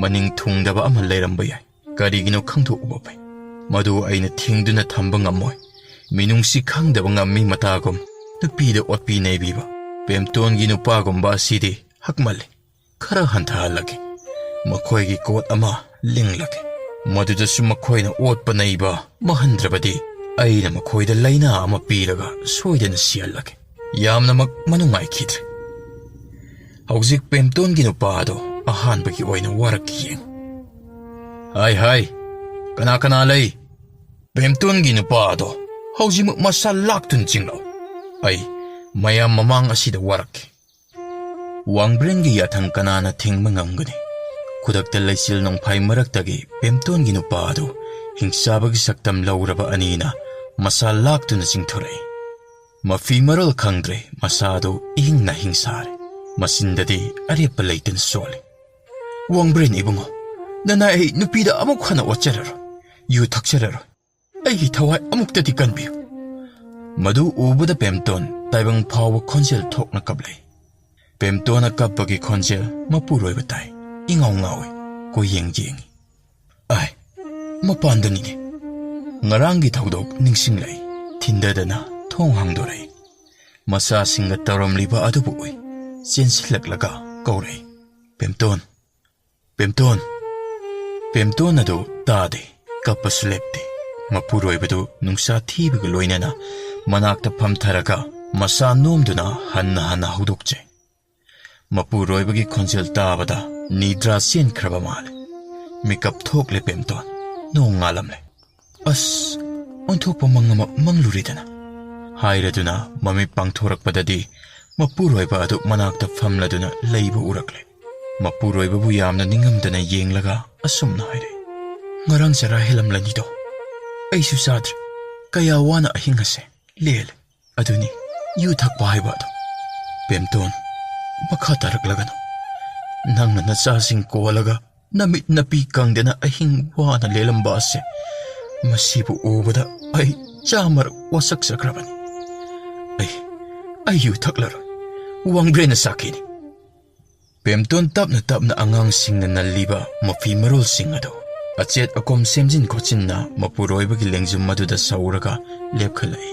ꯃꯅꯤꯡ ꯊꯨꯡꯗꯕ ꯑꯃ ꯂꯩꯔꯝꯕ ꯌꯥꯏ꯫ ꯀꯔꯤꯒꯤꯅꯣ ꯈꯪꯗꯣꯛꯎꯕ ꯐꯩ꯫ ꯃꯗꯨ ꯑꯩꯅ ꯊꯤꯡꯗꯨꯅ ꯊꯝꯕ ꯉꯝꯃꯣꯏ꯫ ꯃꯤꯅꯨꯡꯁꯤ ꯈꯪꯗꯕ ꯉꯝꯃꯤ ꯃꯇꯥꯒꯨꯝ ꯅꯨꯄꯤꯗ ꯑꯣꯠꯄꯤ ꯅꯩꯕꯤꯕ ꯄꯦꯝꯇꯣꯟꯒꯤ ꯅꯨꯄꯥꯒꯨꯝꯕ ꯑꯁꯤꯗꯤ ꯍꯛꯃꯜꯂꯤ꯫ ꯈꯔ ꯍꯟꯊꯍꯜꯂꯒꯦ꯫ ꯃꯈꯣꯏꯒꯤ ꯀꯣꯠ ꯑꯃ ꯂꯤꯡꯂꯒꯦ꯫ ꯃꯗꯨꯗꯁꯨ ꯃꯈꯣꯏꯅ ꯑꯣꯠꯄ ꯅꯩꯕ ꯃꯍꯟꯗ꯭ꯔꯕꯗꯤ ꯑꯩꯅ ꯃꯈꯣꯏꯗ ꯂꯥꯏꯅꯥ ꯑꯃ ꯄꯤꯔꯒ ꯁꯣꯏꯗꯅ ꯁꯤꯍꯜꯂꯒꯦ꯫ ꯌꯥꯝꯅꯃꯛ ꯃꯅꯨꯡꯉꯥꯏꯈꯤꯗ꯭ꯔꯦ꯫ ꯍꯧꯖꯤꯛ ꯄꯦꯝꯇꯣꯟꯒꯤ ꯅꯨꯄꯥ ꯑꯗꯣ ꯑꯍꯥꯟꯕꯒꯤ ꯑꯣꯏꯅ ꯋꯥꯔꯛꯀꯦ ꯌꯦꯡꯉꯨ꯫ "ꯍꯥꯏ, ꯍꯥꯏ, ꯀꯅꯥ ꯀꯅꯥ ꯂꯩ? ꯄꯦꯝꯇꯣꯟꯒꯤ ꯅꯨꯄꯥ ꯑꯗꯣ ꯍꯧꯖꯤꯛꯃꯛ ꯃꯁꯥ ꯂꯥꯛꯇꯨꯅ ꯆꯤꯡꯂꯛꯎ꯫ ꯑꯩ ꯃꯌꯥꯝ ꯃꯃꯥꯡ ꯑꯁꯤꯗ ꯋꯥꯔꯛꯀꯦ꯫" ꯋꯥꯡꯕ꯭ꯔꯦꯟꯒꯤ ꯌꯥꯊꯪ ꯀꯅꯥꯅ ꯊꯤꯡꯕ ꯉꯝꯒꯅꯤ? ꯈꯨꯗꯛꯇ ꯂꯩꯆꯤꯜ ꯅꯣꯡꯐꯥꯏ ꯃꯔꯛꯇꯒꯤ ꯄꯦꯝꯇꯣꯟꯒꯤ ꯅꯨꯄꯥ ꯑꯗꯨ ꯍꯤꯡꯆꯥꯕꯒꯤ ꯁꯛꯇꯝ ꯂꯧꯔꯕ ꯑꯅꯤꯅ ꯃꯁꯥ ꯂꯥꯛꯇꯨꯅ ꯆꯤꯡꯊꯣꯔꯛꯏ꯫ ꯃꯐꯤ ꯃꯔꯣꯜ ꯈꯪꯗ꯭ꯔꯦ, ꯃꯁꯥ ꯑꯗꯨ ꯏꯍꯤꯡ ꯅꯥꯍꯤꯡ ꯁꯥꯔꯦ꯫ ꯃꯆꯤꯟꯗꯗꯤ ꯑꯔꯦꯞꯄ ꯂꯩꯇꯅ ꯁꯣꯜꯂꯤ꯫ "ꯋꯥꯡꯕ꯭ꯔꯦꯟ ꯏꯕꯨꯡꯉꯣ, ꯅꯅꯥꯏ ꯑꯩ ꯅꯨꯄꯤꯗ ꯑꯃꯨꯛ ꯍꯟꯅ ꯑꯣꯠꯆꯔꯔꯣꯏ, ꯌꯨ ꯊꯛꯆꯔꯔꯣꯏ꯫ ꯑꯩꯒꯤ ꯊꯋꯥꯏ ꯑꯃꯨꯛꯇꯗꯤ ꯀꯟꯕꯤꯌꯨ꯫" ꯃꯗꯨ ꯎꯕꯗ ꯄꯦꯝꯇꯣꯟ ꯇꯥꯏꯕꯪ ꯐꯥꯎꯕ ꯈꯣꯟꯖꯦꯜ ꯊꯣꯛꯅ ꯀꯞꯂꯛꯏ꯫ ꯄꯦꯝꯇꯣꯟꯅ ꯀꯞꯄꯒꯤ ꯈꯣꯟꯖꯦꯜ ꯃꯄꯨꯔꯣꯏꯕ ꯇꯥꯏ꯫ ꯏꯉꯥꯎ ꯉꯥꯎꯏ꯫ ꯀꯣꯏꯌꯦꯡ ꯌꯦꯡꯏ꯫ "ꯑꯥꯏ, ꯃꯄꯥꯟꯗꯅꯤꯅꯦ꯫" ꯉꯔꯥꯡꯒꯤ ꯊꯧꯗꯣꯛ ꯅꯤꯡꯁꯤꯡꯂꯛꯏ꯫ ꯊꯤꯟꯗꯗꯅ ꯊꯣꯡ ꯍꯥꯡꯗꯣꯔꯛꯏ꯫ ꯃꯆꯥꯁꯤꯡꯒ ꯇꯧꯔꯝꯂꯤꯕ ꯑꯗꯨꯕꯨ ꯎꯏ꯫ ꯆꯦꯟꯁꯤꯜꯂꯛꯂꯒ ꯀꯧꯔꯛꯏ, "ꯄꯦꯝꯇꯣꯟ, ꯄꯦꯝꯇꯣꯟ!" ꯄꯦꯝꯇꯣꯟ ꯑꯗꯨ ꯇꯥꯗꯦ, ꯀꯞꯄꯁꯨ ꯂꯦꯞꯇꯦ꯫ ꯃꯄꯨꯔꯣꯏꯕꯗꯨ ꯅꯨꯡꯁꯥ ꯊꯤꯕꯒ ꯂꯣꯏꯅꯅ ꯃꯅꯥꯛꯇ ꯐꯝꯊꯔꯒ ꯃꯆꯥ ꯅꯣꯝꯗꯨꯅ ꯍꯟꯅ ꯍꯟꯅ ꯍꯧꯗꯣꯛꯆꯩ꯫ ꯃꯄꯨꯔꯣꯏꯕꯒꯤ ꯈꯣꯟꯖꯦꯜ ꯇꯥꯕꯗ ꯅꯤꯗ꯭ꯔꯥ ꯆꯦꯟꯈ꯭ꯔꯕ ꯃꯥꯜꯂꯦ꯫ ꯃꯤꯀꯞ ꯊꯣꯛꯂꯦ ꯄꯦꯝꯇꯣꯟ꯫ ꯅꯣꯡ ꯉꯥꯜꯂꯝꯂꯦ꯫ "ꯑꯁ, ꯑꯣꯟꯊꯣꯛꯄ ꯃꯪ ꯑꯃ ꯃꯪꯂꯨꯔꯦꯗꯅ" ꯍꯥꯏꯔꯗꯨꯅ ꯃꯃꯤꯠ ꯄꯥꯡꯊꯣꯔꯛꯄꯗꯗꯤ ꯃꯄꯨꯔꯣꯏꯕ ꯑꯗꯨ ꯃꯅꯥꯛꯇ ꯐꯝꯂꯗꯨꯅ ꯂꯩꯕ ꯎꯔꯛꯂꯦ꯫ ꯃꯄꯨꯔꯣꯏꯕꯕꯨ ꯌꯥꯝꯅ ꯅꯤꯡꯉꯝꯗꯅ ꯌꯦꯡꯂꯒ ꯑꯁꯨꯝꯅ ꯍꯥꯏꯔꯛꯏ, "ꯉꯔꯥꯡ ꯆꯔꯥ ꯍꯦꯜꯂꯝꯂꯅꯤꯗꯣ꯫ ꯑꯩꯁꯨ ꯆꯥꯗ꯭ꯔꯦ꯫ ꯀꯌꯥ ꯋꯥꯅ ꯑꯍꯤꯡ ꯑꯁꯦ ꯂꯦꯜꯂꯦ꯫ ꯑꯗꯨꯅꯤ ꯌꯨ ꯊꯛꯄ ꯍꯥꯏꯕ ꯑꯗꯣ꯫" "ꯄꯦꯝꯇꯣꯟ, ꯃꯈꯥ ꯇꯥꯔꯛꯂꯒꯅꯨ꯫ ꯅꯪꯅ ꯅꯆꯥꯁꯤꯡ ꯀꯣꯜꯂꯒ ꯅꯃꯤꯠ ꯅꯄꯤ ꯀꯪꯗꯅ ꯑꯍꯤꯡ ꯋꯥꯅ ꯂꯦꯜꯂꯝꯕ ꯑꯁꯦ ꯃꯁꯤꯕꯨ ꯎꯕꯗ ꯑꯩ ꯆꯥꯝꯃꯔꯛ ꯋꯥꯁꯛꯆꯈ꯭ꯔꯕꯅꯤ꯫ ꯑꯩ, ꯑꯩ ꯌꯨ ꯊꯛꯂꯔꯣꯏ꯫ ꯋꯥꯡꯕ꯭ꯔꯦꯟꯅ ꯁꯥꯈꯤꯅꯤ꯫ ꯄꯦꯝꯇꯣꯟ ꯇꯞꯅ ꯇꯞꯅ ꯑꯉꯥꯡꯁꯤꯡꯅ ꯅꯜꯂꯤꯕ ꯃꯐꯤ ꯃꯔꯣꯜꯁꯤꯡ ꯑꯗꯨ ꯑꯆꯦꯠ ꯑꯀꯣꯝ ꯁꯦꯝꯖꯤꯟ ꯈꯣꯠꯆꯤꯟꯅ ꯃꯄꯨꯔꯣꯏꯕꯒꯤ ꯂꯦꯡꯖꯨꯝ ꯑꯗꯨꯗ ꯁꯧꯔꯒ ꯂꯦꯞꯈꯠꯂꯛꯏ꯫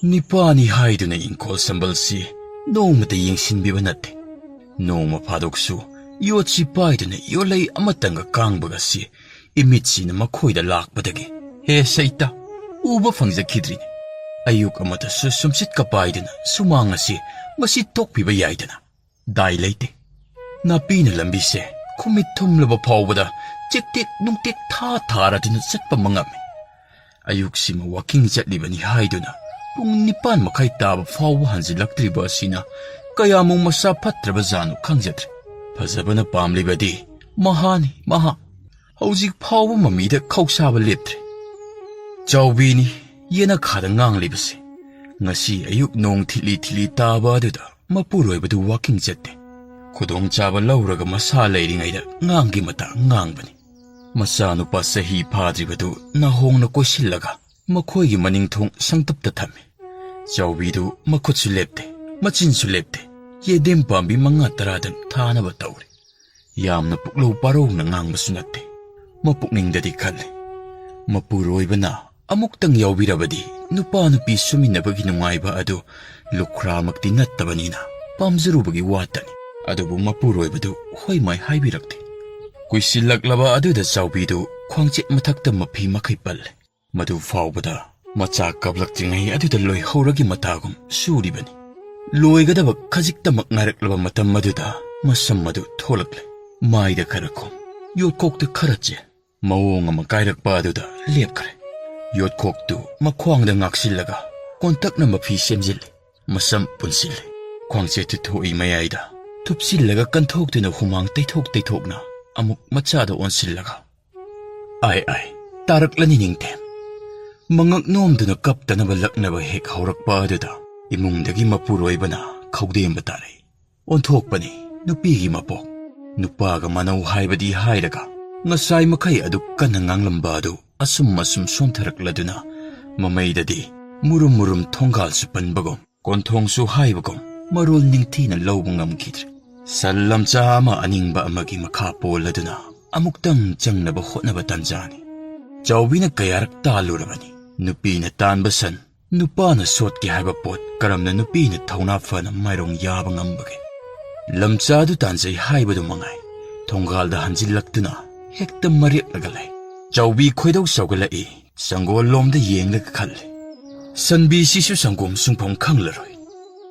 ꯅꯤꯄꯥꯅꯤ ꯍꯥꯏꯗꯨꯅ ꯏꯪꯈꯣꯜ ꯁꯝꯕꯜꯁꯤ ꯅꯣꯡꯃꯇ ꯌꯦꯡꯁꯤꯟꯕꯤꯕ ꯅꯠꯇꯦ꯫ ꯅꯣꯡꯃ ꯐꯥꯗꯣꯛꯁꯨ ꯌꯣꯠꯁꯤ ꯄꯥꯏꯗꯨꯅ ꯌꯣꯠꯂꯩ ꯑꯃꯇꯪꯒ ꯀꯥꯡꯕꯒꯁꯤ ꯏꯃꯤꯠꯁꯤꯅ ꯃꯈꯣꯏꯗ ꯂꯥꯛꯄꯗꯒꯤ, ꯍꯦ ꯁꯩꯇ, ꯎꯕ ꯐꯪꯖꯈꯤꯗ꯭ꯔꯤꯅꯤ꯫ ꯑꯌꯨꯛ ꯑꯃꯗꯁꯨ ꯁꯨꯝꯁꯤꯠꯀ ꯄꯥꯏꯗꯨꯅ ꯁꯨꯃꯥꯡ ꯑꯁꯤ ꯃꯁꯤ ꯊꯣꯛꯄꯤꯕ ꯌꯥꯏꯗꯅ꯫ ꯗꯥꯏ ꯂꯩꯇꯦ꯫ ꯅꯥꯄꯤꯅ ꯂꯝꯕꯤꯁꯦ ꯈꯨꯃꯤꯠ ꯊꯨꯝꯂꯕ ꯐꯥꯎꯕꯗ ꯆꯤꯛꯇꯤꯛ ꯅꯨꯡꯇꯤꯛ ꯊꯥ ꯊꯥꯔꯗꯨꯅ ꯆꯠꯄ ꯃꯉꯝꯃꯤ꯫ ꯑꯌꯨꯛꯁꯤꯃ ꯋꯥꯀꯤꯡ ꯆꯠꯂꯤꯕꯅꯤ ꯍꯥꯏꯗꯨꯅ ꯄꯨꯡ ꯅꯤꯄꯥꯟ ꯃꯈꯥꯏ ꯇꯥꯕ ꯐꯥꯎꯕ ꯍꯟꯖꯤꯜꯂꯛꯇ꯭ꯔꯤꯕ ꯑꯁꯤꯅ ꯀꯌꯥꯃꯨꯛ ꯃꯁꯥ ꯐꯠꯇ꯭ꯔꯕꯖꯥꯠꯅꯣ ꯈꯪꯖꯗ꯭ꯔꯦ꯫ ꯐꯖꯕꯅ ꯄꯥꯝꯂꯤꯕꯗꯤ ꯃꯍꯥꯅꯤ, ꯃꯍꯥ꯫ ꯍꯧꯖꯤꯛ ꯐꯥꯎꯕ ꯃꯃꯤꯗ ꯈꯧꯁꯥꯕ ꯂꯦꯞꯇ꯭ꯔꯦ꯫ ꯆꯥꯎꯕꯤꯅꯤ ꯌꯦꯅꯈꯥꯗ ꯉꯥꯡꯂꯤꯕꯁꯦ꯫ ꯉꯁꯤ ꯑꯌꯨꯛ ꯅꯣꯡ ꯊꯤꯠꯂꯤ ꯊꯤꯠꯂꯤ ꯇꯥꯕ ꯑꯗꯨꯗ ꯃꯄꯨꯔꯣꯏꯕꯗꯨ ꯋꯥꯀꯤꯡ ꯆꯠꯇꯦ꯫ ꯈꯨꯗꯣꯡꯆꯥꯕ ꯂꯧꯔꯒ ꯃꯁꯥ ꯂꯩꯔꯤꯉꯩꯗ ꯉꯥꯡꯒꯤ ꯃꯇꯥꯡ ꯉꯥꯡꯕꯅꯤ꯫ ꯃꯆꯥꯅꯨꯄꯥ ꯆꯍꯤ ꯐꯥꯗ꯭ꯔꯤꯕꯗꯨ ꯅꯥꯍꯣꯡꯅ ꯀꯣꯏꯁꯤꯜꯂꯒ ꯃꯈꯣꯏꯒꯤ ꯃꯅꯤꯡ ꯊꯣꯡ ꯁꯪꯇꯞꯇ ꯊꯝꯃꯤ꯫ ꯆꯥꯎꯕꯤꯗꯨ ꯃꯈꯨꯠꯁꯨ ꯂꯦꯞꯇꯦ, ꯃꯆꯤꯟꯁꯨ ꯂꯦꯞꯇꯦ꯫ ꯌꯦꯗꯦꯝ ꯄꯥꯝꯕꯤ ꯃꯉꯥ ꯇꯔꯥꯗꯪ ꯊꯥꯅꯕ ꯇꯧꯔꯤ꯫ ꯌꯥꯝꯅ ꯄꯨꯛꯂꯧ ꯄꯥꯔꯧꯅ ꯉꯥꯡꯕꯁꯨ ꯅꯠꯇꯦ꯫ ꯃꯄꯨꯛꯅꯤꯡꯗꯗꯤ ꯈꯜꯂꯤ, ꯃꯄꯨꯔꯣꯏꯕꯅ ꯑꯃꯨꯛꯇꯪ ꯌꯥꯎꯕꯤꯔꯕꯗꯤ ꯅꯨꯄꯥ ꯅꯨꯄꯤ ꯁꯨꯃꯤꯟꯅꯕꯒꯤ ꯅꯨꯡꯉꯥꯏꯕ ꯑꯗꯨ ꯂꯨꯈ꯭ꯔꯥꯃꯛꯇꯤ ꯅꯠꯇꯕꯅꯤꯅ ꯄꯥꯝꯖꯔꯨꯕꯒꯤ ꯋꯥꯇꯅꯤ꯫ ꯑꯗꯨꯕꯨ ꯃꯄꯨꯔꯣꯏꯕꯗꯨ ꯍꯣꯏ ꯃꯥꯏ ꯍꯥꯏꯕꯤꯔꯛꯇꯦ꯫ ꯀꯨꯏꯁꯤꯜꯂꯛꯂꯕ ꯑꯗꯨꯗ ꯆꯥꯎꯕꯤꯗꯨ ꯈ꯭ꯋꯥꯡꯆꯦꯠ ꯃꯊꯛꯇ ꯃꯐꯤ ꯃꯈꯩ ꯄꯜꯂꯦ꯫ ꯃꯗꯨ ꯐꯥꯎꯕꯗ ꯃꯆꯥ ꯀꯞꯂꯛꯇ꯭ꯔꯤꯉꯩ ꯑꯗꯨꯗ ꯂꯣꯏꯍꯧꯔꯒꯤ ꯃꯇꯥꯒꯨꯝ ꯁꯨꯔꯤꯕꯅꯤ꯫ ꯂꯣꯏꯒꯗꯕ ꯈꯖꯤꯛꯇꯃꯛ ꯉꯥꯏꯔꯛꯂꯕ ꯃꯇꯝ ꯑꯗꯨꯗ ꯃꯁꯝ ꯑꯗꯨ ꯊꯣꯛꯂꯛꯂꯦ꯫ ꯃꯥꯏꯗ ꯈꯔ ꯈꯣꯝ, ꯌꯣꯠꯈꯣꯛꯇ ꯈꯔ ꯆꯦꯟ, ꯃꯑꯣꯡ ꯑꯃ ꯀꯥꯏꯔꯛꯄ ꯑꯗꯨꯗ ꯂꯦꯞꯈ꯭ꯔꯦ꯫ ꯌꯣꯠꯈꯣꯛꯇꯨ ꯃꯈ꯭ꯋꯥꯡꯗ ꯉꯥꯛꯁꯤꯜꯂꯒ ꯀꯣꯟꯇꯛꯅ ꯃꯐꯤ ꯁꯦꯝꯖꯤꯜꯂꯤ, ꯃꯁꯝ ꯄꯨꯟꯁꯤꯜꯂꯤ꯫ ꯈ꯭ꯋꯥꯡꯆꯦꯠꯇꯨ ꯊꯣꯛꯏ ꯃꯌꯥꯏꯗ ꯊꯨꯞꯆꯤꯜꯂꯒ ꯀꯟꯊꯣꯛꯇꯨꯅ ꯍꯨꯃꯥꯡ ꯇꯩꯊꯣꯛ ꯇꯩꯊꯣꯛꯅ ꯑꯃꯨꯛ ꯃꯆꯥꯗ ꯑꯣꯟꯁꯤꯜꯂꯒ, "ꯑꯥꯏ, ꯑꯥꯏ, ꯇꯥꯔꯛꯂꯅꯤ ꯅꯤꯡꯊꯦꯝ"꯫ ꯃꯉꯛ ꯅꯣꯝꯗꯨꯅ ꯀꯞꯇꯅꯕ ꯂꯛꯅꯕ ꯍꯦꯛ ꯍꯧꯔꯛꯄ ꯑꯗꯨꯗ ꯏꯃꯨꯡꯗꯒꯤ ꯃꯄꯨꯔꯣꯏꯕꯅ ꯈꯧꯗꯦꯝꯕ ꯇꯥꯔꯛꯏ꯫ ꯑꯣꯟꯊꯣꯛꯄꯅꯤ ꯅꯨꯄꯤꯒꯤ ꯃꯄꯣꯛ꯫ ꯅꯨꯄꯥꯒ ꯃꯥꯟꯅꯧ ꯍꯥꯏꯕꯗꯤ ꯍꯥꯏꯔꯒ, ꯉꯁꯥꯏ ꯃꯈꯩ ꯑꯗꯨ ꯀꯟꯅ ꯉꯥꯡꯂꯝꯕ ꯑꯗꯨ ꯑꯁꯨꯝ ꯑꯁꯨꯝ ꯁꯣꯟꯊꯔꯛꯂꯗꯨꯅ, ꯃꯃꯩꯗꯗꯤ ꯃꯨꯔꯨꯝ ꯃꯨꯔꯨꯝ ꯊꯣꯡꯒꯥꯜꯁꯨ ꯄꯟꯕꯒꯨꯝ, ꯀꯣꯟꯊꯣꯡꯁꯨ ꯍꯥꯏꯕꯒꯨꯝ, ꯃꯔꯣꯜ ꯅꯤꯡꯊꯤꯅ ꯂꯧꯕ ꯉꯝꯈꯤꯗ꯭ꯔꯦ꯫ ꯁꯟ ꯂꯝꯆꯥ ꯑꯃ ꯑꯅꯤꯡꯕ ꯑꯃꯒꯤ ꯃꯈꯥ ꯄꯣꯜꯂꯗꯨꯅ ꯑꯃꯨꯛꯇꯪ ꯆꯪꯅꯕ ꯍꯣꯠꯅꯕ ꯇꯥꯟꯖꯥꯅꯤ꯫ ꯆꯥꯎꯕꯤꯅ ꯀꯌꯥꯔꯛ ꯇꯥꯜꯂꯨꯔꯕꯅꯤ꯫ ꯅꯨꯄꯤꯅ ꯇꯥꯟꯕ ꯁꯟ, ꯅꯨꯄꯥꯅ ꯁꯣꯠꯀꯦ ꯍꯥꯏꯕ ꯄꯣꯠ ꯀꯔꯝꯅ ꯅꯨꯄꯤꯅ ꯊꯧꯅꯥ ꯐꯅ ꯃꯥꯏꯔꯣꯡ ꯌꯥꯕ ꯉꯝꯕꯒꯦ? ꯂꯝꯆꯥꯗꯨ ꯇꯥꯟꯖꯩ ꯍꯥꯏꯕꯗꯨ ꯃꯉꯥꯏ꯫ ꯊꯣꯡꯒꯥꯜꯗ ꯍꯟꯖꯤꯜꯂꯛꯇꯨꯅ ꯍꯦꯛꯇ ꯃꯔꯦꯛꯂꯒ ꯂꯩ꯫ ꯆꯥꯎꯕꯤ ꯈꯣꯏꯗꯧ ꯁꯧꯒꯠꯂꯛꯏ꯫ ꯁꯪꯒꯣꯜꯂꯣꯝꯗ ꯌꯦꯡꯂꯒ ꯈꯜꯂꯤ, "ꯁꯟꯕꯤꯁꯤꯁꯨ ꯁꯪꯒꯣꯝ ꯁꯨꯡꯐꯝ ꯈꯪꯂꯔꯣꯏ"꯫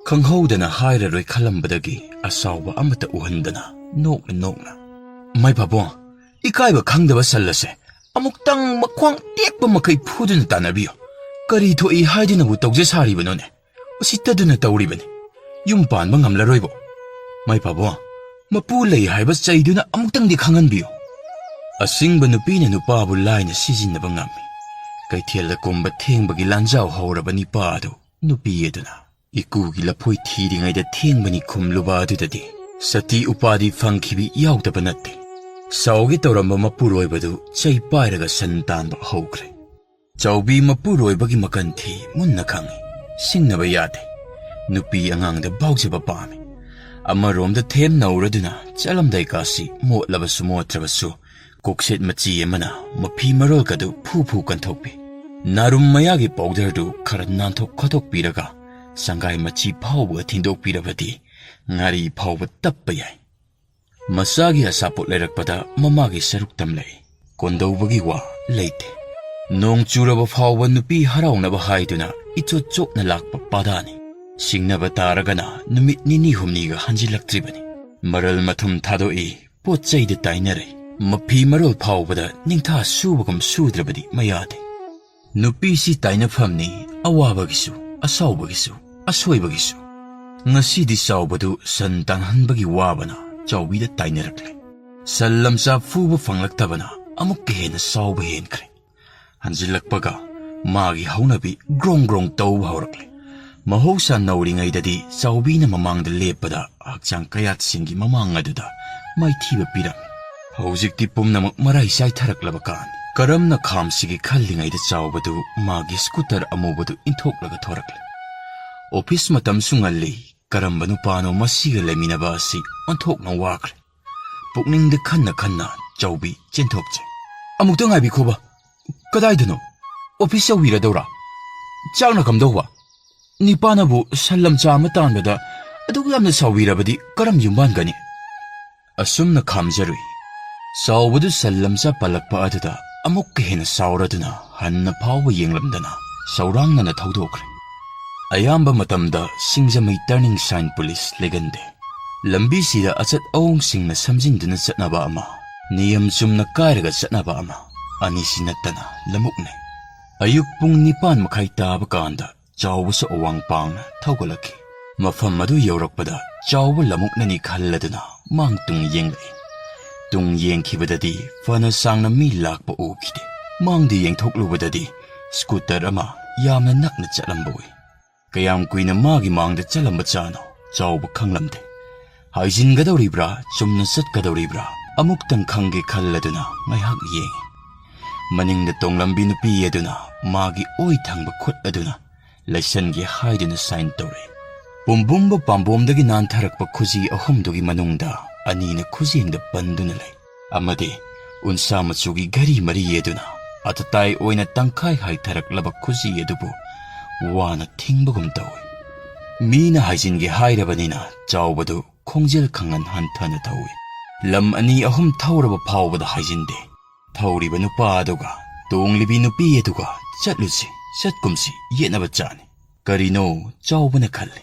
ꯈꯪꯍꯧꯗꯅ ꯍꯥꯏꯔꯔꯣꯏ ꯈꯜꯂꯝꯕꯗꯒꯤ ꯑꯁꯥꯎꯕ ꯑꯃꯠꯇ ꯎꯍꯟꯗꯅ ꯅꯣꯛꯅ ꯅꯣꯛꯅ, "ꯃꯥꯏ ꯄꯥꯕꯨꯡ, ꯏꯀꯥꯏꯕ ꯈꯪꯗꯕ ꯁꯜ ꯑꯁꯦ ꯑꯃꯨꯛꯇꯪ ꯃꯈ꯭ꯋꯥꯡ ꯇꯦꯛꯄ ꯃꯈꯩ ꯐꯨꯗꯨꯅ ꯇꯥꯟꯅꯕꯤꯌꯨ꯫ ꯀꯔꯤ ꯊꯣꯛꯏ ꯍꯥꯏꯗꯨꯅꯕꯨ ꯇꯧꯖ ꯁꯥꯔꯤꯕꯅꯣꯅꯦ? ꯎꯁꯤꯠꯇꯗꯨꯅ ꯇꯧꯔꯤꯕꯅꯤ꯫ ꯌꯨꯝ ꯄꯥꯟꯕ ꯉꯝꯂꯔꯣꯏꯕꯣ꯫ ꯃꯥꯏ ꯄꯥꯕꯨꯡ, ꯃꯄꯨ ꯂꯩ ꯍꯥꯏꯕ ꯆꯩꯗꯨꯅ ꯑꯃꯨꯛꯇꯪꯗꯤ ꯈꯪꯍꯟꯕꯤꯌꯨ"꯫ ꯑꯁꯤꯡꯕ ꯅꯨꯄꯤꯅ ꯅꯨꯄꯥꯕꯨ ꯂꯥꯏꯅ ꯁꯤꯖꯤꯟꯅꯕ ꯉꯝꯃꯤ꯫ ꯀꯩꯊꯦꯜꯗ ꯀꯨꯝꯕ ꯊꯦꯡꯕꯒꯤ ꯂꯥꯟꯖꯥꯎ ꯍꯧꯔꯕ ꯅꯤꯄꯥ ꯑꯗꯨ ꯅꯨꯄꯤ ꯑꯗꯨꯅ ꯏꯀꯨꯒꯤ ꯂꯐꯣꯏ ꯊꯤꯔꯤꯉꯩꯗ ꯊꯦꯡꯕꯅꯤ ꯈꯨꯝꯂꯨꯕ ꯑꯗꯨꯗꯗꯤ ꯁꯇꯤ ꯎꯄꯥꯗꯤ ꯐꯪꯈꯤꯕꯤ ꯌꯥꯎꯗꯕ ꯅꯠꯇꯦ꯫ ꯁꯥꯎꯒꯦ ꯇꯧꯔꯝꯕ ꯃꯄꯨꯔꯣꯏꯕꯗꯨ ꯆꯩ ꯄꯥꯏꯔꯒ ꯁꯟ ꯇꯥꯟꯕ ꯍꯧꯈ꯭ꯔꯦ꯫ ꯆꯥꯎꯕꯤ ꯃꯄꯨꯔꯣꯏꯕꯒꯤ ꯃꯀꯟ ꯊꯤ ꯃꯨꯟꯅ ꯈꯪꯏ꯫ ꯁꯤꯡꯅꯕ ꯌꯥꯗꯦ꯫ ꯅꯨꯄꯤ ꯑꯉꯥꯡꯗ ꯚꯥꯎꯖꯕ ꯄꯥꯝꯃꯤ꯫ ꯑꯃꯔꯣꯝꯗ ꯊꯦꯝ ꯅꯧꯔꯗꯨꯅ ꯆꯠꯂꯝꯗꯥꯏ ꯀꯥꯁꯤ ꯃꯣꯠꯂꯕꯁꯨ ꯃꯣꯠꯇ꯭ꯔꯕꯁꯨ ꯀꯣꯛꯁꯦꯠ ꯃꯆꯤ ꯑꯃꯅ ꯃꯐꯤ ꯃꯔꯣꯜꯒꯗꯨ ꯐꯨ ꯐꯨ ꯀꯟꯊꯣꯛꯄꯤ꯫ ꯅꯥꯔꯨꯝ ꯃꯌꯥꯒꯤ ꯄꯥꯎꯗꯔꯗꯨ ꯈꯔ ꯅꯥꯟꯊꯣꯛ ꯈꯣꯠꯇꯣꯛꯄꯤꯔꯒ ꯁꯪꯒꯥꯏ ꯃꯆꯤ ꯐꯥꯎꯕ ꯊꯤꯟꯗꯣꯛꯄꯤꯔꯕꯗꯤ ꯉꯥꯔꯤ ꯐꯥꯎꯕ ꯇꯞꯄ ꯌꯥꯏ꯫ ꯃꯆꯥꯒꯤ ꯑꯆꯥꯄꯣꯠ ꯂꯩꯔꯛꯄꯗ ꯃꯃꯥꯒꯤ ꯁꯔꯨꯛ ꯇꯝꯂꯛꯏ꯫ ꯀꯣꯟꯗꯧꯕꯒꯤ ꯋꯥ ꯂꯩꯇꯦ꯫ ꯅꯣꯡ ꯆꯨꯔꯕ ꯐꯥꯎꯕ ꯅꯨꯄꯤ ꯍꯔꯥꯎꯅꯕ ꯍꯥꯏꯗꯨꯅ ꯏꯆꯣꯠ ꯆꯣꯠꯅ ꯂꯥꯛꯄ ꯄꯥꯗꯥꯅꯤ꯫ ꯁꯤꯡꯅꯕ ꯇꯥꯔꯒꯅ ꯅꯨꯃꯤꯠ ꯅꯤꯅꯤ ꯍꯨꯝꯅꯤꯒ ꯍꯟꯖꯤꯜꯂꯛꯇ꯭ꯔꯤꯕꯅꯤ꯫ ꯃꯔꯜ ꯃꯊꯨꯝ ꯊꯥꯗꯣꯛꯏ, ꯄꯣꯠ ꯆꯩꯗ ꯇꯥꯏꯅꯔꯦ꯫ ꯃꯐꯤ ꯃꯔꯣꯜ ꯐꯥꯎꯕꯗ ꯅꯤꯡꯊꯥ ꯁꯨꯕꯒꯨꯝ ꯁꯨꯗ꯭ꯔꯕꯗꯤ ꯃꯌꯥꯗꯦ꯫ ꯅꯨꯄꯤꯁꯤ ꯇꯥꯏꯅꯐꯝꯅꯤ, ꯑꯋꯥꯕꯒꯤꯁꯨ, ꯑꯁꯥꯎꯕꯒꯤꯁꯨ, ꯑꯁꯣꯏꯕꯒꯤꯁꯨ꯫ ꯉꯁꯤꯗꯤ ꯆꯥꯎꯕꯗꯨ ꯁꯟ ꯇꯥꯟꯍꯟꯕꯒꯤ ꯋꯥꯕꯅ ꯆꯥꯎꯕꯤꯗ ꯇꯥꯏꯅꯔꯛꯂꯦ꯫ ꯁꯟ ꯂꯝꯆꯥ ꯐꯨꯕ ꯐꯪꯂꯛꯇꯕꯅ ꯑꯃꯨꯛꯀ ꯍꯦꯟꯅ ꯁꯥꯎꯕ ꯍꯦꯟꯈ꯭ꯔꯦ꯫ ꯍꯟꯖꯤꯜꯂꯛꯄꯒ ꯃꯥꯒꯤ ꯍꯧꯅꯕꯤ ꯒ꯭ꯔꯣꯡ ꯒ꯭ꯔꯣꯡ ꯇꯧꯕ ꯍꯧꯔꯛꯂꯦ꯫ ꯃꯍꯧꯁꯥ ꯅꯧꯔꯤꯉꯩꯗꯗꯤ ꯆꯥꯎꯕꯤꯅ ꯃꯃꯥꯡꯗ ꯂꯦꯞꯄꯗ ꯍꯛꯆꯥꯡ ꯀꯌꯥꯠꯁꯤꯡꯒꯤ ꯃꯃꯥꯡ ꯑꯗꯨꯗ ꯃꯥꯏꯊꯤꯕ ꯄꯤꯔꯝꯃꯤ꯫ ꯍꯧꯖꯤꯛꯇꯤ ꯄꯨꯝꯅꯃꯛ ꯃꯔꯥꯏ ꯆꯥꯏꯊꯔꯛꯂꯕ ꯀꯥꯟ꯫ ꯀꯔꯝꯅ ꯈꯥꯝꯁꯤꯒꯦ ꯈꯜꯂꯤꯉꯩꯗ ꯆꯥꯎꯕꯗꯨ ꯃꯥꯒꯤ ꯁ꯭ꯀꯨꯇꯔ ꯑꯃꯨꯕꯗꯨ ꯏꯟꯊꯣꯛꯂꯒ ꯊꯣꯔꯛꯂꯦ꯫ ꯑꯣꯐꯤꯁ ꯃꯇꯝꯁꯨ ꯉꯜꯂꯤ, ꯀꯔꯝꯕ ꯅꯨꯄꯥꯅꯣ ꯃꯁꯤꯒ ꯂꯩꯃꯤꯟꯅꯕ ꯑꯁꯤ ꯑꯣꯟꯊꯣꯛꯅ ꯋꯥꯈ꯭ꯔꯦ꯫ ꯄꯨꯛꯅꯤꯡꯗ ꯈꯟꯅ ꯈꯟꯅ ꯆꯥꯎꯕꯤ ꯆꯦꯟꯊꯣꯛꯆꯩ꯫ "ꯑꯃꯨꯛꯇ ꯉꯥꯏꯕꯤꯈꯣꯕ꯫ ꯀꯗꯥꯏꯗꯅꯣ? ꯑꯣꯐꯤꯁ ꯌꯧꯕꯤꯔꯗꯧꯔꯥ? ꯆꯥꯛꯅ ꯀꯝꯗꯧꯕ? ꯅꯤꯄꯥꯅꯕꯨ ꯁꯟ ꯂꯝꯆꯥ ꯑꯃ ꯇꯥꯟꯕꯗ ꯑꯗꯨꯛ ꯌꯥꯝꯅ ꯁꯥꯎꯕꯤꯔꯕꯗꯤ ꯀꯔꯝ ꯌꯨꯝꯕꯥꯟꯒꯅꯤ?" ꯑꯁꯨꯝꯅ ꯈꯥꯝꯖꯔꯨꯏ꯫ ꯆꯥꯎꯕꯗꯨ ꯁꯟ ꯂꯝꯆꯥ ꯄꯜꯂꯛꯄ ꯑꯗꯨꯗ ꯑꯃꯨꯛꯀ ꯍꯦꯟꯅ ꯁꯥꯎꯔꯗꯨꯅ ꯍꯟꯅ ꯐꯥꯎꯕ ꯌꯦꯡꯂꯝꯗꯅ ꯁꯧꯔꯥꯡꯅꯅ ꯊꯧꯗꯣꯛꯈ꯭ꯔꯦ꯫ ꯑꯌꯥꯝꯕ ꯃꯇꯝꯗ ꯁꯤꯡꯖꯃꯩ ꯇꯔꯅꯤꯡ ꯁꯥꯏꯟ ꯄꯨꯂꯤꯁ ꯂꯩꯒꯟꯗꯦ꯫ ꯂꯝꯕꯤꯁꯤꯗ ꯑꯆꯠ ꯑꯋꯣꯡꯁꯤꯡꯅ ꯁꯝꯖꯤꯟꯗꯨꯅ ꯆꯠꯅꯕ ꯑꯃ, ꯅꯤꯌꯝ ꯆꯨꯝꯅ ꯀꯥꯏꯔꯒ ꯆꯠꯅꯕ ꯑꯃ, ꯑꯅꯤꯁꯤ ꯅꯠꯇꯅ ꯂꯃꯨꯛꯅꯩ꯫ ꯑꯌꯨꯛ ꯄꯨꯡ ꯅꯤꯄꯥꯟ ꯃꯈꯥꯏ ꯇꯥꯕ ꯀꯥꯟꯗ ꯆꯥꯎꯕꯁꯨ ꯑꯋꯥꯡ ꯄꯥꯡꯅ ꯊꯧꯒꯠꯂꯛꯈꯤ꯫ ꯃꯐꯝ ꯑꯗꯨ ꯌꯧꯔꯛꯄꯗ ꯆꯥꯎꯕ ꯂꯃꯨꯛꯅꯅꯤ ꯈꯜꯂꯗꯨꯅ ꯃꯥꯡ ꯇꯨꯡ ꯌꯦꯡꯂꯛꯏ꯫ ꯇꯨꯡ ꯌꯦꯡꯈꯤꯕꯗꯗꯤ ꯐꯅ ꯁꯥꯡꯅ ꯃꯤ ꯂꯥꯛꯄ ꯎꯈꯤꯗꯦ꯫ ꯃꯥꯡꯗ ꯌꯦꯡꯊꯣꯛꯂꯨꯕꯗꯗꯤ ꯁ꯭ꯀꯨꯇꯔ ꯑꯃ ꯌꯥꯝꯅ ꯅꯛꯅ ꯆꯠꯂꯝꯕ ꯎꯏ꯫ ꯀꯌꯥꯝ ꯀꯨꯏꯅ ꯃꯥꯒꯤ ꯃꯥꯡꯗ ꯆꯠꯂꯝꯕ ꯆꯥꯅꯣ ꯆꯥꯎꯕ ꯈꯪꯂꯝꯗꯦ꯫ ꯍꯥꯏꯖꯤꯟꯒꯗꯧꯔꯤꯕ꯭ꯔꯥ, ꯆꯨꯝꯅ ꯆꯠꯀꯗꯧꯔꯤꯕ꯭ꯔꯥ, ꯑꯃꯨꯛꯇꯪ ꯈꯪꯒꯦ ꯈꯜꯂꯗꯨꯅ ꯉꯥꯏꯍꯥꯛ ꯌꯦꯡꯉꯤ꯫ ꯃꯅꯤꯡꯗ ꯇꯣꯡꯂꯝꯕꯤ ꯅꯨꯄꯤ ꯑꯗꯨꯅ ꯃꯥꯒꯤ ꯑꯣꯏ ꯊꯪꯕ ꯈꯨꯠ ꯑꯗꯨꯅ ꯂꯥꯏꯁꯟꯒꯦ ꯍꯥꯏꯗꯨꯅ ꯁꯥꯏꯟ ꯇꯧꯔꯦ꯫ ꯄꯨꯝꯕꯨꯝꯕ ꯄꯥꯝꯕꯣꯝꯗꯒꯤ ꯅꯥꯟꯊꯔꯛꯄ ꯈꯨꯖꯤ ꯑꯍꯨꯝꯗꯨꯒꯤ ꯃꯅꯨꯡꯗ ꯑꯅꯤꯅ ꯈꯨꯖꯦꯡꯗ ꯄꯟꯗꯨꯅ ꯂꯩ꯫ ꯑꯃꯗꯤ ꯎꯟꯁꯥ ꯃꯆꯨꯒꯤ ꯘꯔꯤ ꯃꯔꯤ ꯑꯗꯨꯅ ꯑꯇꯇꯥꯏ ꯑꯣꯏꯅ ꯇꯪꯈꯥꯏ ꯍꯥꯏꯊꯔꯛꯂꯕ ꯈꯨꯖꯤ ꯑꯗꯨꯕꯨ ꯋꯥꯅ ꯊꯤꯡꯕꯒꯨꯝ ꯇꯧꯏ꯫ ꯃꯤꯅ ꯍꯥꯏꯖꯤꯟꯒꯦ ꯍꯥꯏꯔꯕꯅꯤꯅ ꯆꯥꯎꯕꯗꯨ ꯈꯣꯡꯖꯦꯜ ꯈꯪꯍꯟ ꯍꯟꯊꯅ ꯊꯧꯏ꯫ ꯂꯝ ꯑꯅꯤ ꯑꯍꯨꯝ ꯊꯧꯔꯕ ꯐꯥꯎꯕꯗ ꯍꯥꯏꯖꯤꯟꯗꯦ꯫ ꯊꯧꯔꯤꯕ ꯅꯨꯄꯥ ꯑꯗꯨꯒ ꯇꯣꯡꯂꯤꯕꯤ ꯅꯨꯄꯤ ꯑꯗꯨꯒ ꯆꯠꯂꯨꯁꯤ, ꯆꯠꯀꯨꯝꯁꯤ ꯌꯦꯠꯅꯕ ꯆꯥꯅꯤ꯫ ꯀꯔꯤꯅꯣ ꯆꯥꯎꯕꯅ ꯈꯜꯂꯤ꯫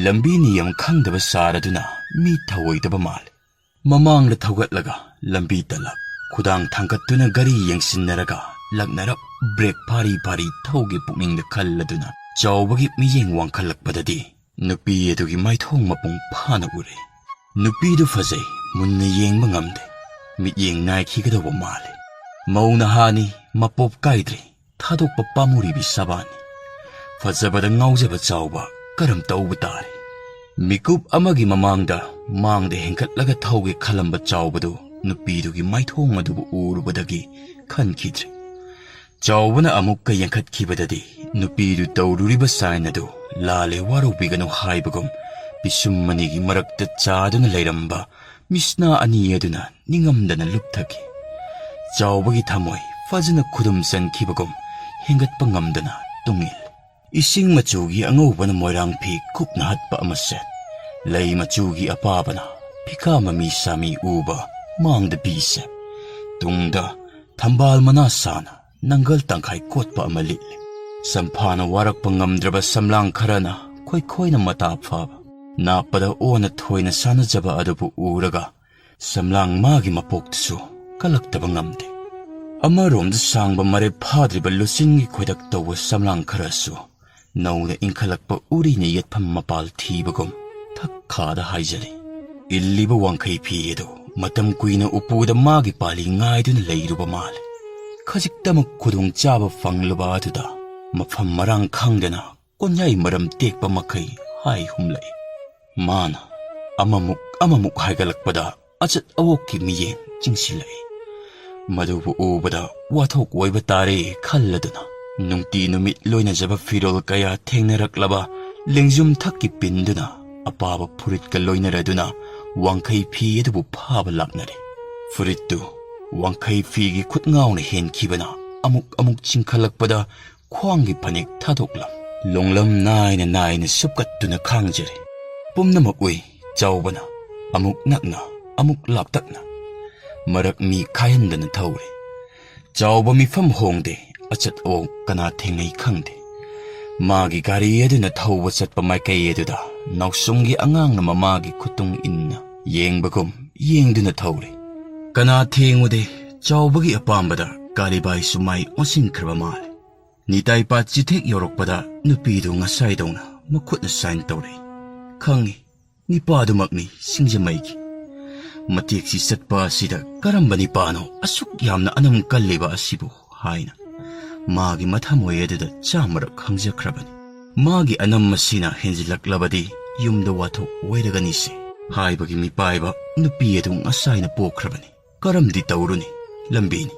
ꯂꯝꯕꯤ ꯅꯤꯌꯝ ꯈꯪꯗꯕ ꯁꯥꯔꯗꯨꯅ ꯃꯤ ꯊꯧꯑꯣꯏꯗꯕ ꯃꯥꯜꯂꯤ꯫ ꯃꯃꯥꯡꯗ ꯊꯧꯒꯠꯂꯒ ꯂꯝꯕꯤ ꯇꯂꯛ ꯈꯨꯗꯥꯡ ꯊꯥꯡꯒꯠꯇꯨꯅ ꯒꯥꯔꯤ ꯌꯦꯡꯁꯤꯟꯅꯔꯒ ꯂꯛꯅꯔꯞ ꯕ꯭ꯔꯦꯛ ꯐꯥꯔꯤ ꯐꯥꯔꯤ ꯊꯧꯒꯤ ꯄꯨꯛꯅꯤꯡꯗ ꯈꯜꯂꯗꯨꯅ ꯆꯥꯎꯕꯒꯤ ꯃꯤꯠꯌꯦꯡ ꯋꯥꯡꯈꯠꯂꯛꯄꯗꯗꯤ ꯅꯨꯄꯤ ꯑꯗꯨꯒꯤ ꯃꯥꯏꯊꯣꯡ ꯃꯄꯨꯡ ꯐꯥꯅ ꯎꯔꯦ꯫ ꯅꯨꯄꯤꯗꯨ ꯐꯖꯩ, ꯃꯨꯟꯅ ꯌꯦꯡꯕ ꯉꯝꯗꯦ꯫ ꯃꯤꯠꯌꯦꯡ ꯅꯥꯏꯈꯤꯒꯗꯧꯕ ꯃꯥꯜꯂꯤ꯫ ꯃꯧ ꯅꯍꯥꯅꯤ, ꯃꯄꯣꯞ ꯀꯥꯏꯗ꯭ꯔꯤ, ꯊꯥꯗꯣꯛꯄ ꯄꯥꯝꯃꯨꯔꯤꯕꯤ ꯁꯕꯥꯅꯤ꯫ ꯐꯖꯕꯗ ꯉꯥꯎꯖꯕ ꯆꯥꯎꯕ ꯀꯔꯝ ꯇꯧꯕ ꯇꯥꯔꯦ? ꯃꯤꯀꯨꯞ ꯑꯃꯒꯤ ꯃꯃꯥꯡꯗ ꯃꯥꯡꯗ ꯍꯦꯟꯒꯠꯂꯒ ꯊꯧꯒꯦ ꯈꯜꯂꯝꯕ ꯆꯥꯎꯕꯗꯨ ꯅꯨꯄꯤꯗꯨꯒꯤ ꯃꯥꯏꯊꯣꯡ ꯑꯗꯨꯕꯨ ꯎꯔꯨꯕꯗꯒꯤ ꯈꯟꯈꯤꯗ꯭ꯔꯦ꯫ ꯆꯥꯎꯕꯅ ꯑꯃꯨꯛꯀ ꯌꯦꯡꯈꯠꯈꯤꯕꯗꯗꯤ ꯅꯨꯄꯤꯗꯨ ꯇꯧꯔꯨꯔꯤꯕ ꯁꯥꯏꯟ ꯑꯗꯨ ꯂꯥꯜꯂꯦ ꯋꯥꯔꯧꯕꯤꯒꯅꯨ ꯍꯥꯏꯕꯒꯨꯝ ꯄꯤꯁꯨꯝ ꯑꯅꯤꯒꯤ ꯃꯔꯛꯇ ꯆꯥꯗꯨꯅ ꯂꯩꯔꯝꯕ ꯃꯤꯁꯅꯥ ꯑꯅꯤ ꯑꯗꯨꯅ ꯅꯤꯡꯉꯝꯗꯅ ꯂꯨꯞꯊꯈꯤ꯫ ꯆꯥꯎꯕꯒꯤ ꯊꯃꯣꯏ ꯐꯖꯅ ꯈꯨꯗꯨꯝ ꯆꯟꯈꯤꯕꯒꯨꯝ ꯍꯦꯟꯒꯠꯄ ꯉꯝꯗꯅ ꯇꯨꯡꯏꯜꯂꯦ꯫ ꯏꯁꯤꯡ ꯃꯆꯨꯒꯤ ꯑꯉꯧꯕꯅ ꯃꯣꯏꯔꯥꯡ ꯐꯤ ꯀꯨꯞꯅ ꯍꯠꯄ ꯑꯃ ꯁꯦꯠ, ꯂꯩ ꯃꯆꯨꯒꯤ ꯑꯄꯥꯕꯅ ꯐꯤꯀꯥ ꯃꯃꯤ ꯁꯥꯃꯤ ꯎꯕ ꯃꯥꯡꯗ ꯕꯤ ꯁꯦꯞ, ꯇꯨꯡꯗ ꯊꯝꯕꯥꯜ ꯃꯅꯥ ꯁꯥꯅ ꯅꯪꯒꯜ ꯇꯪꯈꯥꯏ ꯀꯣꯠꯄ ꯑꯃ ꯂꯤꯠꯂꯤ꯫ ꯁꯝꯐꯥꯅ ꯋꯥꯔꯛꯄ ꯉꯝꯗ꯭ꯔꯕ ꯁꯝꯂꯥꯡ ꯈꯔꯅ ꯈꯣꯏꯈꯣꯏꯅ ꯃꯇꯥ ꯐꯥꯕ, ꯅꯥꯞꯄꯗ ꯑꯣꯟꯅ ꯊꯣꯏꯅ ꯁꯥꯟꯅꯖꯕ ꯑꯗꯨꯕꯨ ꯎꯔꯒ ꯁꯝꯂꯥꯡ ꯃꯥꯒꯤ ꯃꯄꯣꯛꯇꯁꯨ ꯀꯜꯂꯛꯇꯕ ꯉꯝꯗꯦ꯫ ꯑꯃꯔꯣꯝꯗ ꯁꯥꯡꯕ ꯃꯔꯦꯞ ꯐꯥꯗ꯭ꯔꯤꯕ ꯂꯨꯆꯤꯡꯒꯤ ꯈꯣꯏꯗꯛ ꯇꯧꯕ ꯁꯝꯂꯥꯡ ꯈꯔꯁꯨ ꯅꯧꯅ ꯏꯟꯈꯠꯂꯛꯄ ꯎꯔꯤꯅ ꯌꯦꯠꯐꯝ ꯃꯄꯥꯜ ꯊꯤꯕꯒꯨꯝ ꯊꯛ ꯈꯥꯗ ꯍꯥꯏꯖꯔꯤ꯫ ꯏꯜꯂꯤꯕ ꯋꯥꯡꯈꯩ ꯐꯤ ꯑꯗꯨ ꯃꯇꯝ ꯀꯨꯏꯅ ꯎꯄꯨꯗ ꯃꯥꯒꯤ ꯄꯥꯂꯤ ꯉꯥꯏꯗꯨꯅ ꯂꯩꯔꯨꯕ ꯃꯥꯜꯂꯦ꯫ ꯈꯖꯤꯛꯇꯃꯛ ꯈꯨꯗꯣꯡꯆꯥꯕ ꯐꯪꯂꯨꯕ ꯑꯗꯨꯗ ꯃꯐꯝ ꯃꯔꯥꯡ ꯈꯪꯗꯅ ꯀꯣꯟꯌꯥꯏ ꯃꯔꯝ ꯇꯦꯛꯄ ꯃꯈꯩ ꯍꯥꯏ ꯍꯨꯝꯂꯛꯏ꯫ ꯃꯥꯅ ꯑꯃꯃꯨꯛ ꯑꯃꯃꯨꯛ ꯍꯥꯏꯒꯠꯂꯛꯄꯗ ꯑꯆꯠ ꯑꯋꯣꯛꯀꯤ ꯃꯤꯠꯌꯦꯡ ꯆꯤꯡꯁꯤꯜꯂꯛꯏ꯫ ꯃꯗꯨꯕꯨ ꯎꯕꯗ ꯋꯥꯊꯣꯛ ꯑꯣꯏꯕ ꯇꯥꯔꯦ ꯈꯜꯂꯗꯨꯅ ꯅꯨꯡꯇꯤ ꯅꯨꯃꯤꯠ ꯂꯣꯏꯅꯖꯕ ꯐꯤꯔꯣꯜ ꯀꯌꯥ ꯊꯦꯡꯅꯔꯛꯂꯕ ꯂꯦꯡꯖꯨꯝ ꯊꯛꯀꯤ ꯄꯤꯟꯗꯨꯅ ꯑꯄꯥꯕ ꯐꯨꯔꯤꯠꯀ ꯂꯣꯏꯅꯔꯗꯨꯅ ꯋꯥꯡꯈꯩ ꯐꯤ ꯑꯗꯨꯕꯨ ꯐꯥꯕ ꯂꯥꯛꯅꯔꯦ꯫ ꯐꯨꯔꯤꯠꯇꯨ ꯋꯥꯡꯈꯩ ꯐꯤꯒꯤ ꯈꯨꯠꯉꯥꯎꯅ ꯍꯦꯟꯈꯤꯕꯅ ꯑꯃꯨꯛ ꯑꯃꯨꯛ ꯆꯤꯡꯈꯠꯂꯛꯄꯗ ꯈ꯭ꯋꯥꯡꯒꯤ ꯐꯅꯦꯛ ꯊꯥꯗꯣꯛꯂꯝ ꯂꯣꯡꯂꯝ ꯅꯥꯏꯅ ꯅꯥꯏꯅ ꯁꯨꯞꯀꯠꯇꯨꯅ ꯈꯥꯡꯖꯔꯦ꯫ ꯄꯨꯝꯅꯃꯛ ꯎꯏ꯫ ꯆꯥꯎꯕꯅ ꯑꯃꯨꯛ ꯅꯛꯅ ꯑꯃꯨꯛ ꯂꯥꯞꯇꯛꯅ ꯃꯔꯛ ꯃꯤ ꯈꯥꯏꯍꯟꯗꯅ ꯊꯧꯔꯦ꯫ ꯆꯥꯎꯕ ꯃꯤꯐꯝ ꯍꯣꯡꯗꯦ, ꯑꯆꯠ ꯑꯋꯣꯡ ꯀꯅꯥ ꯊꯦꯡꯅꯩ ꯈꯪꯗꯦ꯫ ꯃꯥꯒꯤ ꯒꯥꯔꯤ ꯑꯗꯨꯅ ꯊꯧꯕ ꯆꯠꯄ ꯃꯥꯏꯀꯩ ꯑꯗꯨꯗ ꯅꯥꯎꯁꯨꯝꯒꯤ ꯑꯉꯥꯡꯅ ꯃꯃꯥꯒꯤ ꯈꯨꯇꯨꯡ ꯏꯟꯅ ꯌꯦꯡꯕꯒꯨꯝ ꯌꯦꯡꯗꯨꯅ ꯊꯧꯔꯦ꯫ ꯀꯅꯥ ꯊꯦꯡꯉꯨꯗꯦ, ꯆꯥꯎꯕꯒꯤ ꯑꯄꯥꯝꯕꯗ ꯀꯥꯂꯤꯕꯥꯏꯁꯨ ꯃꯥꯏ ꯑꯣꯟꯁꯤꯟꯈ꯭ꯔꯕ ꯃꯥꯜꯂꯦ꯫ ꯅꯤꯇꯥꯏ ꯄꯥꯠ ꯆꯤꯊꯦꯛ ꯌꯧꯔꯛꯄꯗ ꯅꯨꯄꯤꯗꯨ ꯉꯁꯥꯏꯗꯧꯅ ꯃꯈꯨꯠꯅ ꯁꯥꯏꯟ ꯇꯧꯔꯛꯏ꯫ ꯈꯪꯉꯤ, ꯅꯤꯄꯥꯗꯨꯃꯛꯅꯤ ꯁꯤꯡꯖꯃꯩꯒꯤ꯫ ꯃꯇꯦꯛꯁꯤ ꯆꯠꯄ ꯑꯁꯤꯗ ꯀꯔꯝꯕ ꯅꯤꯄꯥꯅꯣ ꯑꯁꯨꯛ ꯌꯥꯝꯅ ꯑꯅꯝ ꯀꯜꯂꯤꯕ ꯑꯁꯤꯕꯨ ꯍꯥꯏꯅ ꯃꯥꯒꯤ ꯃꯊꯃꯣꯏ ꯑꯗꯨꯗ ꯆꯥꯝꯃꯔꯛ ꯍꯪꯖꯈ꯭ꯔꯕꯅꯤ꯫ ꯃꯥꯒꯤ ꯑꯅꯝ ꯑꯁꯤꯅ ꯍꯦꯟꯖꯤꯜꯂꯛꯂꯕꯗꯤ ꯌꯨꯝꯗ ꯋꯥꯊꯣꯛ ꯑꯣꯏꯔꯒꯅꯤꯁꯦ ꯍꯥꯏꯕꯒꯤ ꯃꯤꯄꯥꯏꯕ ꯅꯨꯄꯤ ꯑꯗꯨ ꯉꯁꯥꯏꯅ ꯄꯣꯛꯈ꯭ꯔꯕꯅꯤ꯫ ꯀꯔꯝꯗꯤ ꯇꯧꯔꯨꯅꯤ? ꯂꯝꯕꯤꯅꯤ꯫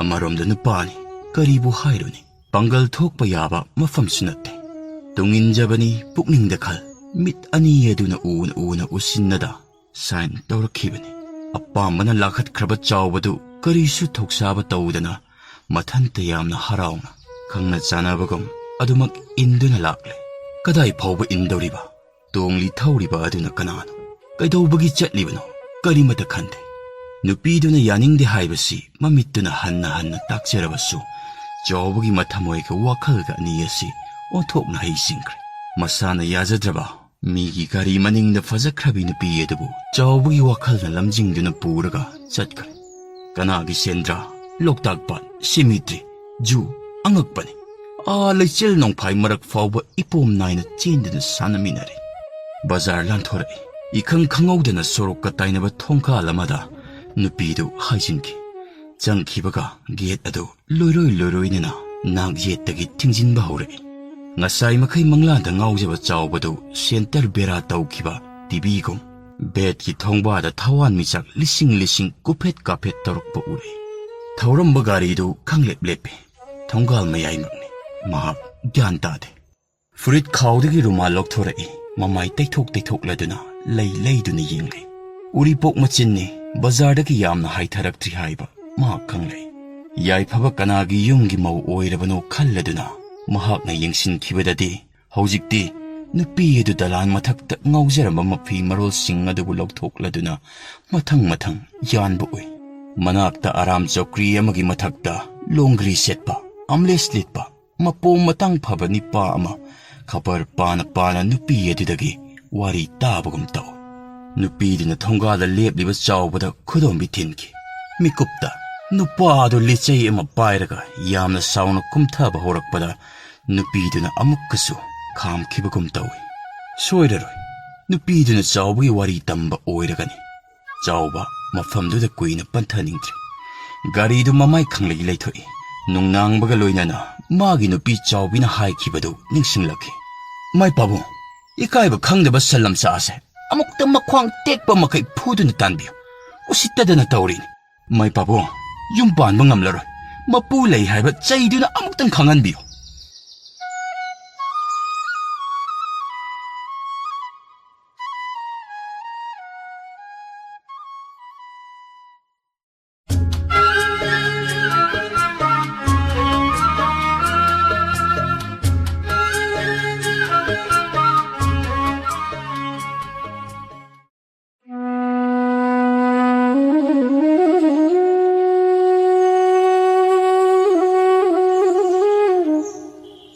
ꯑꯃꯔꯣꯝꯗ ꯅꯨꯄꯥꯅꯤ, ꯀꯔꯤꯕꯨ ꯍꯥꯏꯔꯨꯅꯤ? ꯄꯥꯡꯒꯜ ꯊꯣꯛꯄ ꯌꯥꯕ ꯃꯐꯝꯁꯨ ꯅꯠꯇꯦ꯫ ꯇꯨꯡꯏꯟꯖꯕꯅꯤ ꯄꯨꯛꯅꯤꯡꯗ ꯈꯜ, ꯃꯤꯠ ꯑꯅꯤ ꯑꯗꯨꯅ ꯎꯅ ꯎꯅ ꯎꯁꯤꯟꯅꯗ ꯁꯥꯏꯟ ꯇꯧꯔꯛꯈꯤꯕꯅꯤ꯫ ꯑꯄꯥꯝꯕꯅ ꯂꯥꯈꯠꯈ꯭ꯔꯕ ꯆꯥꯎꯕꯗꯨ ꯀꯔꯤꯁꯨ ꯊꯧꯁꯥꯕ ꯇꯧꯗꯅ ꯃꯊꯟꯇ ꯌꯥꯝꯅ ꯍꯔꯥꯎꯅ ꯈꯪꯅ ꯆꯥꯟꯅꯕꯒꯨꯝ ꯑꯗꯨꯃꯛ ꯏꯟꯗꯨꯅ ꯂꯥꯛꯂꯦ꯫ ꯀꯗꯥꯏ ꯐꯥꯎꯕ ꯏꯟꯗꯧꯔꯤꯕ? ꯇꯣꯡꯂꯤ ꯊꯧꯔꯤꯕ ꯑꯗꯨꯅ ꯀꯅꯥꯅꯣ? ꯀꯩꯗꯧꯕꯒꯤ ꯆꯠꯂꯤꯕꯅꯣ? ꯀꯔꯤꯃꯇ ꯈꯟꯗꯦ꯫ ꯅꯨꯄꯤꯗꯨꯅ ꯌꯥꯅꯤꯡꯗꯦ ꯍꯥꯏꯕꯁꯤ ꯃꯃꯤꯠꯇꯨꯅ ꯍꯟꯅ ꯍꯟꯅ ꯇꯥꯛꯆꯔꯕꯁꯨ, ꯆꯥꯎꯕꯒꯤ ꯃꯊꯃꯣꯏꯒ ꯋꯥꯈꯜꯒ ꯑꯅꯤ ꯑꯁꯤ ꯑꯣꯟꯊꯣꯛꯅ ꯍꯩꯁꯤꯡꯈ꯭ꯔꯦ꯫ ꯃꯁꯥꯅ ꯌꯥꯖꯗ꯭ꯔꯕ ꯃꯤꯒꯤ ꯒꯥꯔꯤ ꯃꯅꯤꯡꯗ ꯐꯖꯈ꯭ꯔꯕꯤ ꯅꯨꯄꯤ ꯑꯗꯨꯕꯨ ꯆꯥꯎꯕꯒꯤ ꯋꯥꯈꯜꯅ ꯂꯝꯖꯤꯡꯗꯨꯅ ꯄꯨꯔꯒ ꯆꯠꯈ꯭ꯔꯦ꯫ ꯀꯅꯥꯒꯤ ꯁꯦꯟꯗ꯭ꯔꯥ? ꯂꯣꯛꯇꯥꯛ ꯄꯥꯠ, ꯁꯤꯃꯤꯇ꯭ꯔꯤ, ꯖꯨ, ꯑꯉꯛꯄꯅꯤ꯫ ꯑꯥ ꯂꯩꯆꯤꯜ ꯅꯣꯡꯐꯥꯏ ꯃꯔꯛ ꯐꯥꯎꯕ ꯏꯄꯣꯝ ꯅꯥꯏꯅ ꯆꯦꯟꯗꯨꯅ ꯁꯥꯟꯅꯃꯤꯟꯅꯔꯦ꯫ ꯕꯖꯥꯔ ꯂꯥꯟꯊꯣꯔꯛꯏ꯫ ꯏꯈꯪ ꯈꯪꯍꯧꯗꯅ ꯁꯣꯔꯣꯛꯀ ꯇꯥꯏꯅꯕ ꯊꯣꯡꯈꯥꯜ ꯑꯃꯗ ꯅꯨꯄꯤꯗꯨ ꯍꯥꯏꯖꯤꯟꯈꯤ꯫ ꯆꯪꯈꯤꯕꯒ ꯒꯦꯠ ꯑꯗꯨ ꯂꯣꯏꯔꯣꯏ ꯂꯣꯏꯔꯣꯏꯅꯅ ꯅꯥꯛ ꯌꯦꯠꯇꯒꯤ ꯊꯤꯡꯖꯤꯟꯕ ꯍꯧꯔꯛꯏ꯫ ꯉꯁꯥꯏ ꯃꯈꯩ ꯃꯪꯂꯥꯟꯗ ꯉꯥꯎꯖꯕ ꯆꯥꯎꯕꯗꯨ ꯁꯦꯟꯇꯔ ꯕꯦꯔꯥ ꯇꯧꯈꯤꯕ ꯇꯤꯚꯤꯒꯨꯝ ꯕꯦꯠꯀꯤ ꯊꯣꯡꯕꯥꯗ ꯊꯋꯥꯟꯃꯤꯆꯥꯛ ꯂꯤꯁꯤꯡ ꯂꯤꯁꯤꯡ ꯀꯨꯐꯦꯠ ꯀꯥꯐꯦꯠ ꯇꯧꯔꯛꯄ ꯎꯔꯛꯏ꯫ ꯊꯧꯔꯝꯕ ꯒꯥꯔꯤꯗꯨ ꯈꯪꯂꯦꯞ ꯂꯦꯞꯄꯤ꯫ ꯊꯣꯡꯒꯥꯜ ꯃꯌꯥꯏꯃꯛꯅꯤ꯫ ꯃꯍꯥꯛ ꯒ꯭ꯌꯥꯟ ꯇꯥꯗꯦ꯫ ꯐꯨꯔꯤꯠ ꯈꯥꯎꯗꯒꯤ ꯔꯨꯃꯥꯜ ꯂꯧꯊꯣꯔꯛꯏ꯫ ꯃꯃꯥꯏ ꯇꯩꯊꯣꯛ ꯇꯩꯊꯣꯛꯂꯗꯨꯅ ꯂꯩ ꯂꯩꯗꯨꯅ ꯌꯦꯡꯂꯤ꯫ ꯎꯔꯤꯄꯣꯛ ꯃꯆꯤꯟꯅꯤ, ꯕꯖꯥꯔꯗꯒꯤ ꯌꯥꯝꯅ ꯍꯥꯏꯊꯔꯛꯇ꯭ꯔꯤ ꯍꯥꯏꯕ ꯃꯍꯥꯛ ꯈꯪꯂꯦ꯫ ꯌꯥꯏꯐꯕ ꯀꯅꯥꯒꯤ ꯌꯨꯝꯒꯤ ꯃꯧ ꯑꯣꯏꯔꯕꯅꯣ ꯈꯜꯂꯗꯨꯅ ꯃꯍꯥꯛꯅ ꯌꯦꯡꯁꯤꯟꯈꯤꯕꯗꯗꯤ ꯍꯧꯖꯤꯛꯇꯤ ꯅꯨꯄꯤ ꯑꯗꯨ ꯗꯂꯥꯟ ꯃꯊꯛꯇ ꯉꯥꯎꯖꯔꯝꯕ ꯃꯐꯤ ꯃꯔꯣꯜꯁꯤꯡ ꯑꯗꯨꯕꯨ ꯂꯧꯊꯣꯛꯂꯗꯨꯅ ꯃꯊꯪ ꯃꯊꯪ ꯌꯥꯟꯕ ꯎꯏ꯫ ꯃꯅꯥꯛꯇ ꯑꯔꯥꯝ ꯆꯧꯀ꯭ꯔꯤ ꯑꯃꯒꯤ ꯃꯊꯛꯇ ꯂꯣꯡꯒ꯭ꯔꯤ ꯁꯦꯠꯄ, ꯑꯝꯂꯦꯁ ꯂꯤꯠꯄ, ꯃꯄꯣꯝ ꯃꯇꯥꯡ ꯐꯕ ꯅꯤꯄꯥ ꯑꯃ ꯈꯕꯔ ꯄꯥꯅ ꯄꯥꯅ ꯅꯨꯄꯤ ꯑꯗꯨꯗꯒꯤ ꯋꯥꯔꯤ ꯇꯥꯕꯒꯨꯝ ꯇꯧ꯫ ꯅꯨꯄꯤꯗꯨꯅ ꯊꯣꯡꯒꯥꯜꯗ ꯂꯦꯞꯂꯤꯕ ꯆꯥꯎꯕꯗ ꯈꯨꯗꯣꯝꯕꯤ ꯊꯤꯟꯈꯤ꯫ ꯃꯤꯀꯨꯞꯇ ꯅꯨꯄꯥ ꯑꯗꯨ ꯂꯤꯆꯩ ꯑꯃ ꯄꯥꯏꯔꯒ ꯌꯥꯝꯅ ꯁꯥꯎꯅ ꯀꯨꯝꯊꯕ ꯍꯧꯔꯛꯄꯗ ꯅꯨꯄꯤꯗꯨꯅ ꯑꯃꯨꯛꯀꯁꯨ ꯈꯥꯝꯈꯤꯕꯒꯨꯝ ꯇꯧꯏ꯫ ꯁꯣꯏꯔꯔꯣꯏ, ꯅꯨꯄꯤꯗꯨꯅ ꯆꯥꯎꯕꯒꯤ ꯋꯥꯔꯤ ꯇꯝꯕ ꯑꯣꯏꯔꯒꯅꯤ꯫ ꯆꯥꯎꯕ ꯃꯐꯝꯗꯨꯗ ꯀꯨꯏꯅ ꯄꯟꯊꯅꯤꯡꯗ꯭ꯔꯦ꯫ ꯒꯥꯔꯤꯗꯨ ꯃꯃꯥꯏ ꯈꯪꯂꯩ ꯂꯩꯊꯣꯛꯏ꯫ ꯅꯨꯡꯅꯥꯡꯕꯒ ꯂꯣꯏꯅꯅ ꯃꯥꯒꯤ ꯅꯨꯄꯤ ꯆꯥꯎꯕꯤꯅ ꯍꯥꯏꯈꯤꯕꯗꯨ ꯅꯤꯡꯁꯤꯡꯂꯛꯈꯤ꯫ "ꯃꯥꯏ ꯄꯥꯕꯨꯡ, ꯏꯀꯥꯏꯕ ꯈꯪꯗꯕ ꯁꯟ ꯂꯝꯆꯥ ꯑꯁꯦ ꯑꯃꯨꯛꯇ ꯃꯈ꯭ꯋꯥꯡ ꯇꯦꯛꯄ ꯃꯈꯩ ꯐꯨꯗꯨꯅ ꯇꯥꯟꯕꯤꯌꯨ꯫ ꯎꯁꯤꯠꯇꯗꯅ ꯇꯧꯔꯤꯅꯤ꯫ ꯃꯥꯏ ꯄꯥꯕꯨꯡ, ꯌꯨꯝ ꯄꯥꯟꯕ ꯉꯝꯂꯔꯣꯏ꯫ ꯃꯄꯨ ꯂꯩ ꯍꯥꯏꯕ ꯆꯩꯗꯨꯅ ꯑꯃꯨꯛꯇꯪ ꯈꯪꯍꯟꯕꯤꯌꯨ"꯫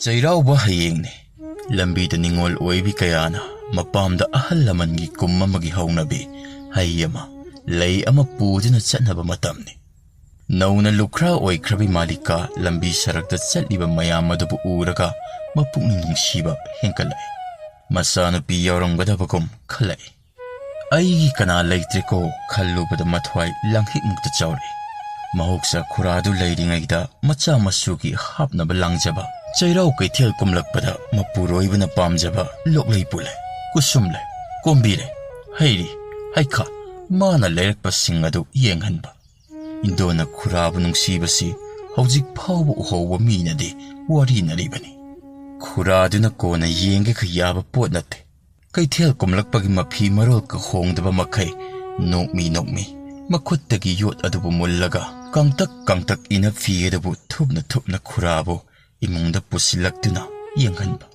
ꯆꯩꯔꯥꯎꯕ ꯍꯌꯦꯡꯅꯤ꯫ ꯂꯝꯕꯤꯗ ꯅꯤꯉꯣꯜ ꯑꯣꯏꯕꯤ ꯀꯌꯥꯅ ꯃꯄꯥꯝꯗ ꯑꯍꯜ ꯂꯃꯟꯒꯤ ꯀꯨꯝ ꯑꯃꯒꯤ ꯍꯧꯅꯕꯤ ꯍꯩ ꯑꯃ, ꯂꯩ ꯑꯃ ꯄꯨꯗꯨꯅ ꯆꯠꯅꯕ ꯃꯇꯝꯅꯤ꯫ ꯅꯧꯅ ꯂꯨꯈ꯭ꯔꯥ ꯑꯣꯏꯈ꯭ꯔꯕꯤ ꯃꯥꯂꯤꯀꯥ ꯂꯝꯕꯤ ꯁꯔꯛꯇ ꯆꯠꯂꯤꯕ ꯃꯌꯥꯝ ꯑꯗꯨꯕꯨ ꯎꯔꯒ ꯃꯄꯨꯛꯅꯤꯡ ꯅꯨꯡꯁꯤꯕ ꯍꯦꯟꯒꯠꯂꯛꯏ꯫ ꯃꯆꯥꯅꯨꯄꯤ ꯌꯥꯎꯔꯝꯒꯗꯕꯒꯨꯝ ꯈꯜꯂꯛꯏ꯫ "ꯑꯩꯒꯤ ꯀꯅꯥ ꯂꯩꯇ꯭ꯔꯦꯀꯣ" ꯈꯜꯂꯨꯕꯗ ꯃꯊ꯭ꯋꯥꯏ ꯂꯪꯍꯤꯛꯃꯨꯛꯇ ꯆꯥꯎꯔꯛꯏ꯫ ꯃꯍꯧꯁꯥ ꯈꯨꯔꯥꯗꯨ ꯂꯩꯔꯤꯉꯩꯗ ꯃꯆꯥ ꯃꯁꯨꯒꯤ ꯍꯥꯞꯅꯕ ꯂꯥꯡꯖꯕ, ꯆꯩꯔꯥꯎ ꯀꯩꯊꯦꯜ ꯀꯨꯝꯂꯛꯄꯗ ꯃꯄꯨꯔꯣꯏꯕꯅ ꯄꯥꯝꯖꯕ ꯂꯣꯛꯂꯩ ꯄꯨꯜꯂꯦ, ꯀꯨꯁꯨꯝ ꯂꯩ, ꯀꯣꯝꯕꯤꯔꯩ, ꯍꯩꯔꯤ, ꯍꯩꯈꯥ, ꯃꯥꯅ ꯂꯩꯔꯛꯄꯁꯤꯡ ꯑꯗꯨ ꯌꯦꯡꯍꯟꯕ꯫ ꯏꯟꯗꯣꯅ ꯈꯨꯔꯥꯕꯨ ꯅꯨꯡꯁꯤꯕꯁꯤ ꯍꯧꯖꯤꯛ ꯐꯥꯎꯕ ꯎꯍꯧꯕ ꯃꯤꯅꯗꯤ ꯋꯥꯔꯤꯅꯔꯤꯕꯅꯤ꯫ ꯈꯨꯔꯥꯗꯨꯅ ꯀꯣꯟꯅ ꯌꯦꯡꯒꯦꯒ ꯌꯥꯕ ꯄꯣꯠ ꯅꯠꯇꯦ꯫ ꯀꯩꯊꯦꯜ ꯀꯨꯝꯂꯛꯄꯒꯤ ꯃꯐꯤ ꯃꯔꯣꯜꯒ ꯍꯣꯡꯗꯕ ꯃꯈꯩ ꯅꯣꯛꯃꯤ ꯅꯣꯛꯃꯤ ꯃꯈꯨꯠꯇꯒꯤ ꯌꯣꯠ ꯑꯗꯨꯕꯨ ꯃꯨꯜꯂꯒ ꯀꯥꯡꯇꯛ ꯀꯥꯡꯇꯛ ꯏꯅ ꯐꯤ ꯑꯗꯨꯕꯨ ꯊꯨꯞꯅ ꯊꯨꯞꯅ ꯈꯨꯔꯥꯕꯨ ꯏꯃꯨꯡꯗ ꯄꯨꯁꯤꯜꯂꯛꯇꯨꯅ ꯌꯦꯡꯍꯟꯕ꯫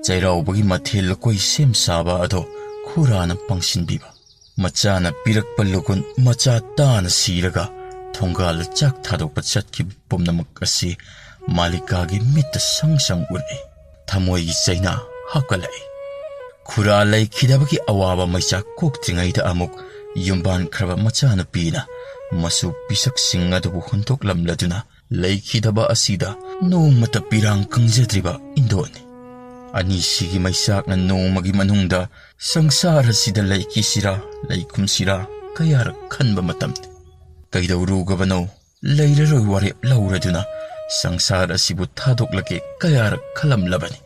ꯆꯩꯔꯥꯎꯕꯒꯤ ꯃꯊꯦꯜ ꯂꯨꯀꯣꯏ ꯁꯦꯝ ꯁꯥꯕ ꯑꯗꯣ ꯈꯨꯔꯥꯅ ꯄꯥꯡꯁꯤꯟꯕꯤꯕ꯫ ꯃꯆꯥꯅ ꯄꯤꯔꯛꯄ ꯂꯨꯒꯨꯟ ꯃꯆꯥ ꯇꯥꯅ ꯁꯤꯔꯒ ꯊꯣꯡꯒꯥꯜꯗ ꯆꯥꯛ ꯊꯥꯗꯣꯛꯄ ꯆꯠꯈꯤꯕ ꯄꯨꯝꯅꯃꯛ ꯑꯁꯤ ꯃꯥꯂꯤꯀꯥꯒꯤ ꯃꯤꯠꯇ ꯁꯪ ꯁꯪ ꯎꯔꯛꯏ꯫ ꯊꯃꯣꯏꯒꯤ ꯆꯩꯅꯥ ꯍꯥꯞꯀꯠꯂꯛꯏ꯫ ꯈꯨꯔꯥ ꯂꯩꯈꯤꯗꯕꯒꯤ ꯑꯋꯥꯕ ꯃꯩꯆꯥꯛ ꯀꯣꯛꯇ꯭ꯔꯤꯉꯩꯗ ꯑꯃꯨꯛ ꯌꯨꯝꯕꯥꯟꯈ꯭ꯔꯕ ꯃꯆꯥꯅꯨꯄꯤꯅ ꯃꯁꯨ ꯄꯤꯁꯛꯁꯤꯡ ꯑꯗꯨꯕꯨ ꯍꯨꯟꯗꯣꯛꯂꯝꯂꯗꯨꯅ ꯂꯩꯈꯤꯗꯕ ꯑꯁꯤꯗ ꯅꯣꯡꯃꯇ ꯄꯤꯔꯥꯡ ꯀꯪꯖꯗ꯭ꯔꯤꯕ ꯏꯟꯗꯣꯟꯅꯤ꯫ ꯑꯅꯤꯁꯤꯒꯤ ꯃꯩꯆꯥꯛꯅ ꯅꯣꯡꯃꯒꯤ ꯃꯅꯨꯡꯗ ꯁꯪꯁꯥꯔ ꯑꯁꯤꯗ ꯂꯩꯈꯤꯁꯤꯔꯥ, ꯂꯩꯈꯨꯝꯁꯤꯔꯥ ꯀꯌꯥꯔꯛ ꯈꯟꯕ ꯃꯇꯝꯅꯤ꯫ ꯀꯩꯗꯧꯔꯨꯒꯕꯅꯣ, ꯂꯩꯔꯔꯣꯏ ꯋꯥꯔꯦꯞ ꯂꯧꯔꯗꯨꯅ ꯁꯪꯁꯥꯔ ꯑꯁꯤꯕꯨ ꯊꯥꯗꯣꯛꯂꯒꯦ ꯀꯌꯥꯔꯛ ꯈꯜꯂꯝꯂꯕꯅꯤ꯫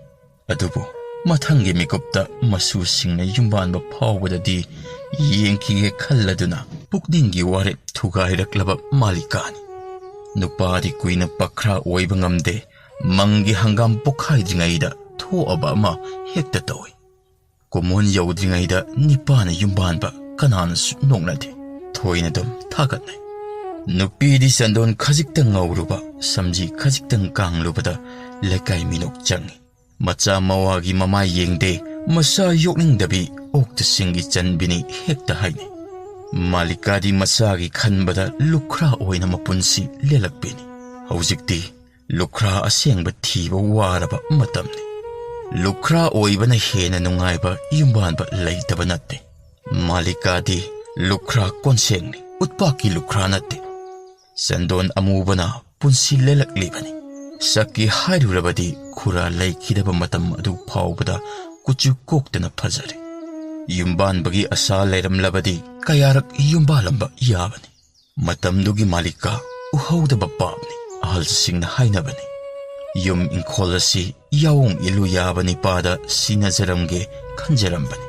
ꯑꯗꯨꯕꯨ ꯃꯊꯪꯒꯤ ꯃꯤꯀꯨꯞꯇ ꯃꯁꯨꯁꯤꯡꯅ ꯌꯨꯝꯕꯥꯟꯕ ꯐꯥꯎꯕꯗꯗꯤ ꯌꯦꯡꯈꯤꯒꯦ ꯈꯜꯂꯗꯨꯅ ꯄꯨꯛꯅꯤꯡꯒꯤ ꯋꯥꯔꯦꯞ ꯊꯨꯒꯥꯏꯔꯛꯂꯕ ꯃꯥꯂꯤꯀꯥꯅꯤ꯫ ꯅꯨꯄꯥꯗꯤ ꯀꯨꯏꯅ ꯄꯈ꯭ꯔꯥ ꯑꯣꯏꯕ ꯉꯝꯗꯦ, ꯃꯪꯒꯤ ꯍꯪꯒꯥꯝ ꯄꯣꯛꯈꯥꯏꯗ꯭ꯔꯤꯉꯩꯗ ꯊꯣꯛꯑꯕ ꯑꯃ ꯍꯦꯛꯇ ꯇꯧꯏ꯫ ꯀꯨꯝꯑꯣꯟ ꯌꯧꯗ꯭ꯔꯤꯉꯩꯗ ꯅꯤꯄꯥꯅ ꯌꯨꯝꯕꯥꯟꯕ ꯀꯅꯥꯅꯁꯨ ꯅꯣꯛꯅꯗꯦ꯫ ꯊꯣꯏꯅ ꯑꯗꯨꯝ ꯊꯥꯒꯠꯅꯩ꯫ ꯅꯨꯄꯤꯗꯤ ꯆꯟꯗꯣꯟ ꯈꯖꯤꯛꯇꯪ ꯉꯧꯔꯨꯕ, ꯁꯝꯖꯤ ꯈꯖꯤꯛꯇꯪ ꯀꯥꯡꯂꯨꯕꯗ ꯂꯩꯀꯥꯏ ꯃꯤꯅꯣꯛ ꯆꯪꯏ꯫ ꯃꯆꯥ ꯃꯋꯥꯒꯤ ꯃꯃꯥꯏ ꯌꯦꯡꯗꯦ, ꯃꯆꯥ ꯌꯣꯛꯅꯤꯡꯗꯕꯤ ꯑꯣꯛꯇꯁꯤꯡꯒꯤ ꯆꯟꯕꯤꯅꯤ ꯍꯦꯛꯇ ꯍꯥꯏꯅꯩ꯫ ꯃꯥꯂꯤꯀꯥꯗꯤ ꯃꯆꯥꯒꯤ ꯈꯟꯕꯗ ꯂꯨꯈ꯭ꯔꯥ ꯑꯣꯏꯅ ꯃꯄꯨꯟꯁꯤ ꯂꯦꯜꯂꯛꯄꯤꯅꯤ꯫ ꯍꯧꯖꯤꯛꯇꯤ ꯂꯨꯈ꯭ꯔꯥ ꯑꯁꯦꯡꯕ ꯊꯤꯕ ꯋꯥꯔꯕ ꯃꯇꯝꯅꯤ꯫ ꯂꯨꯈ꯭ꯔꯥ ꯑꯣꯏꯕꯅ ꯍꯦꯟꯅ ꯅꯨꯡꯉꯥꯏꯕ ꯌꯨꯝꯕꯥꯟꯕ ꯂꯩꯇꯕ ꯅꯠꯇꯦ꯫ ꯃꯥꯂꯤꯀꯥꯗꯤ ꯂꯨꯈ꯭ꯔꯥ ꯀꯣꯟꯁꯦꯡꯅꯤ, ꯎꯠꯄꯥꯛꯀꯤ ꯂꯨꯈ꯭ꯔꯥ ꯅꯠꯇꯦ꯫ ꯆꯟꯗꯣꯟ ꯑꯃꯨꯕꯅ ꯄꯨꯟꯁꯤ ꯂꯦꯜꯂꯛꯂꯤꯕꯅꯤ꯫ ꯁꯛꯀꯤ ꯍꯥꯏꯔꯨꯔꯕꯗꯤ ꯈꯨꯔꯥ ꯂꯩꯈꯤꯗꯕ ꯃꯇꯝ ꯑꯗꯨ ꯐꯥꯎꯕꯗ ꯀꯨꯆꯨ ꯀꯣꯛꯇꯅ ꯐꯖꯔꯦ꯫ ꯌꯨꯝꯕꯥꯟꯕꯒꯤ ꯑꯁꯥ ꯂꯩꯔꯝꯂꯕꯗꯤ ꯀꯌꯥꯔꯛ ꯌꯨꯝꯕꯥꯜꯂꯝꯕ ꯌꯥꯕꯅꯤ꯫ ꯃꯇꯝꯗꯨꯒꯤ ꯃꯥꯂꯤꯀꯥ ꯎꯍꯧꯗꯕ ꯄꯥꯞꯅꯤ, ꯑꯍꯜꯁꯤꯡꯅ ꯍꯥꯏꯅꯕꯅꯤ꯫ ꯌꯨꯝ ꯏꯪꯈꯣꯜ ꯑꯁꯤ ꯌꯥꯑꯣꯡ ꯏꯜꯂꯨ ꯌꯥꯕ ꯅꯤꯄꯥꯗ ꯁꯤꯟꯅꯖꯔꯝꯒꯦ ꯈꯟꯖꯔꯝꯕꯅꯤ꯫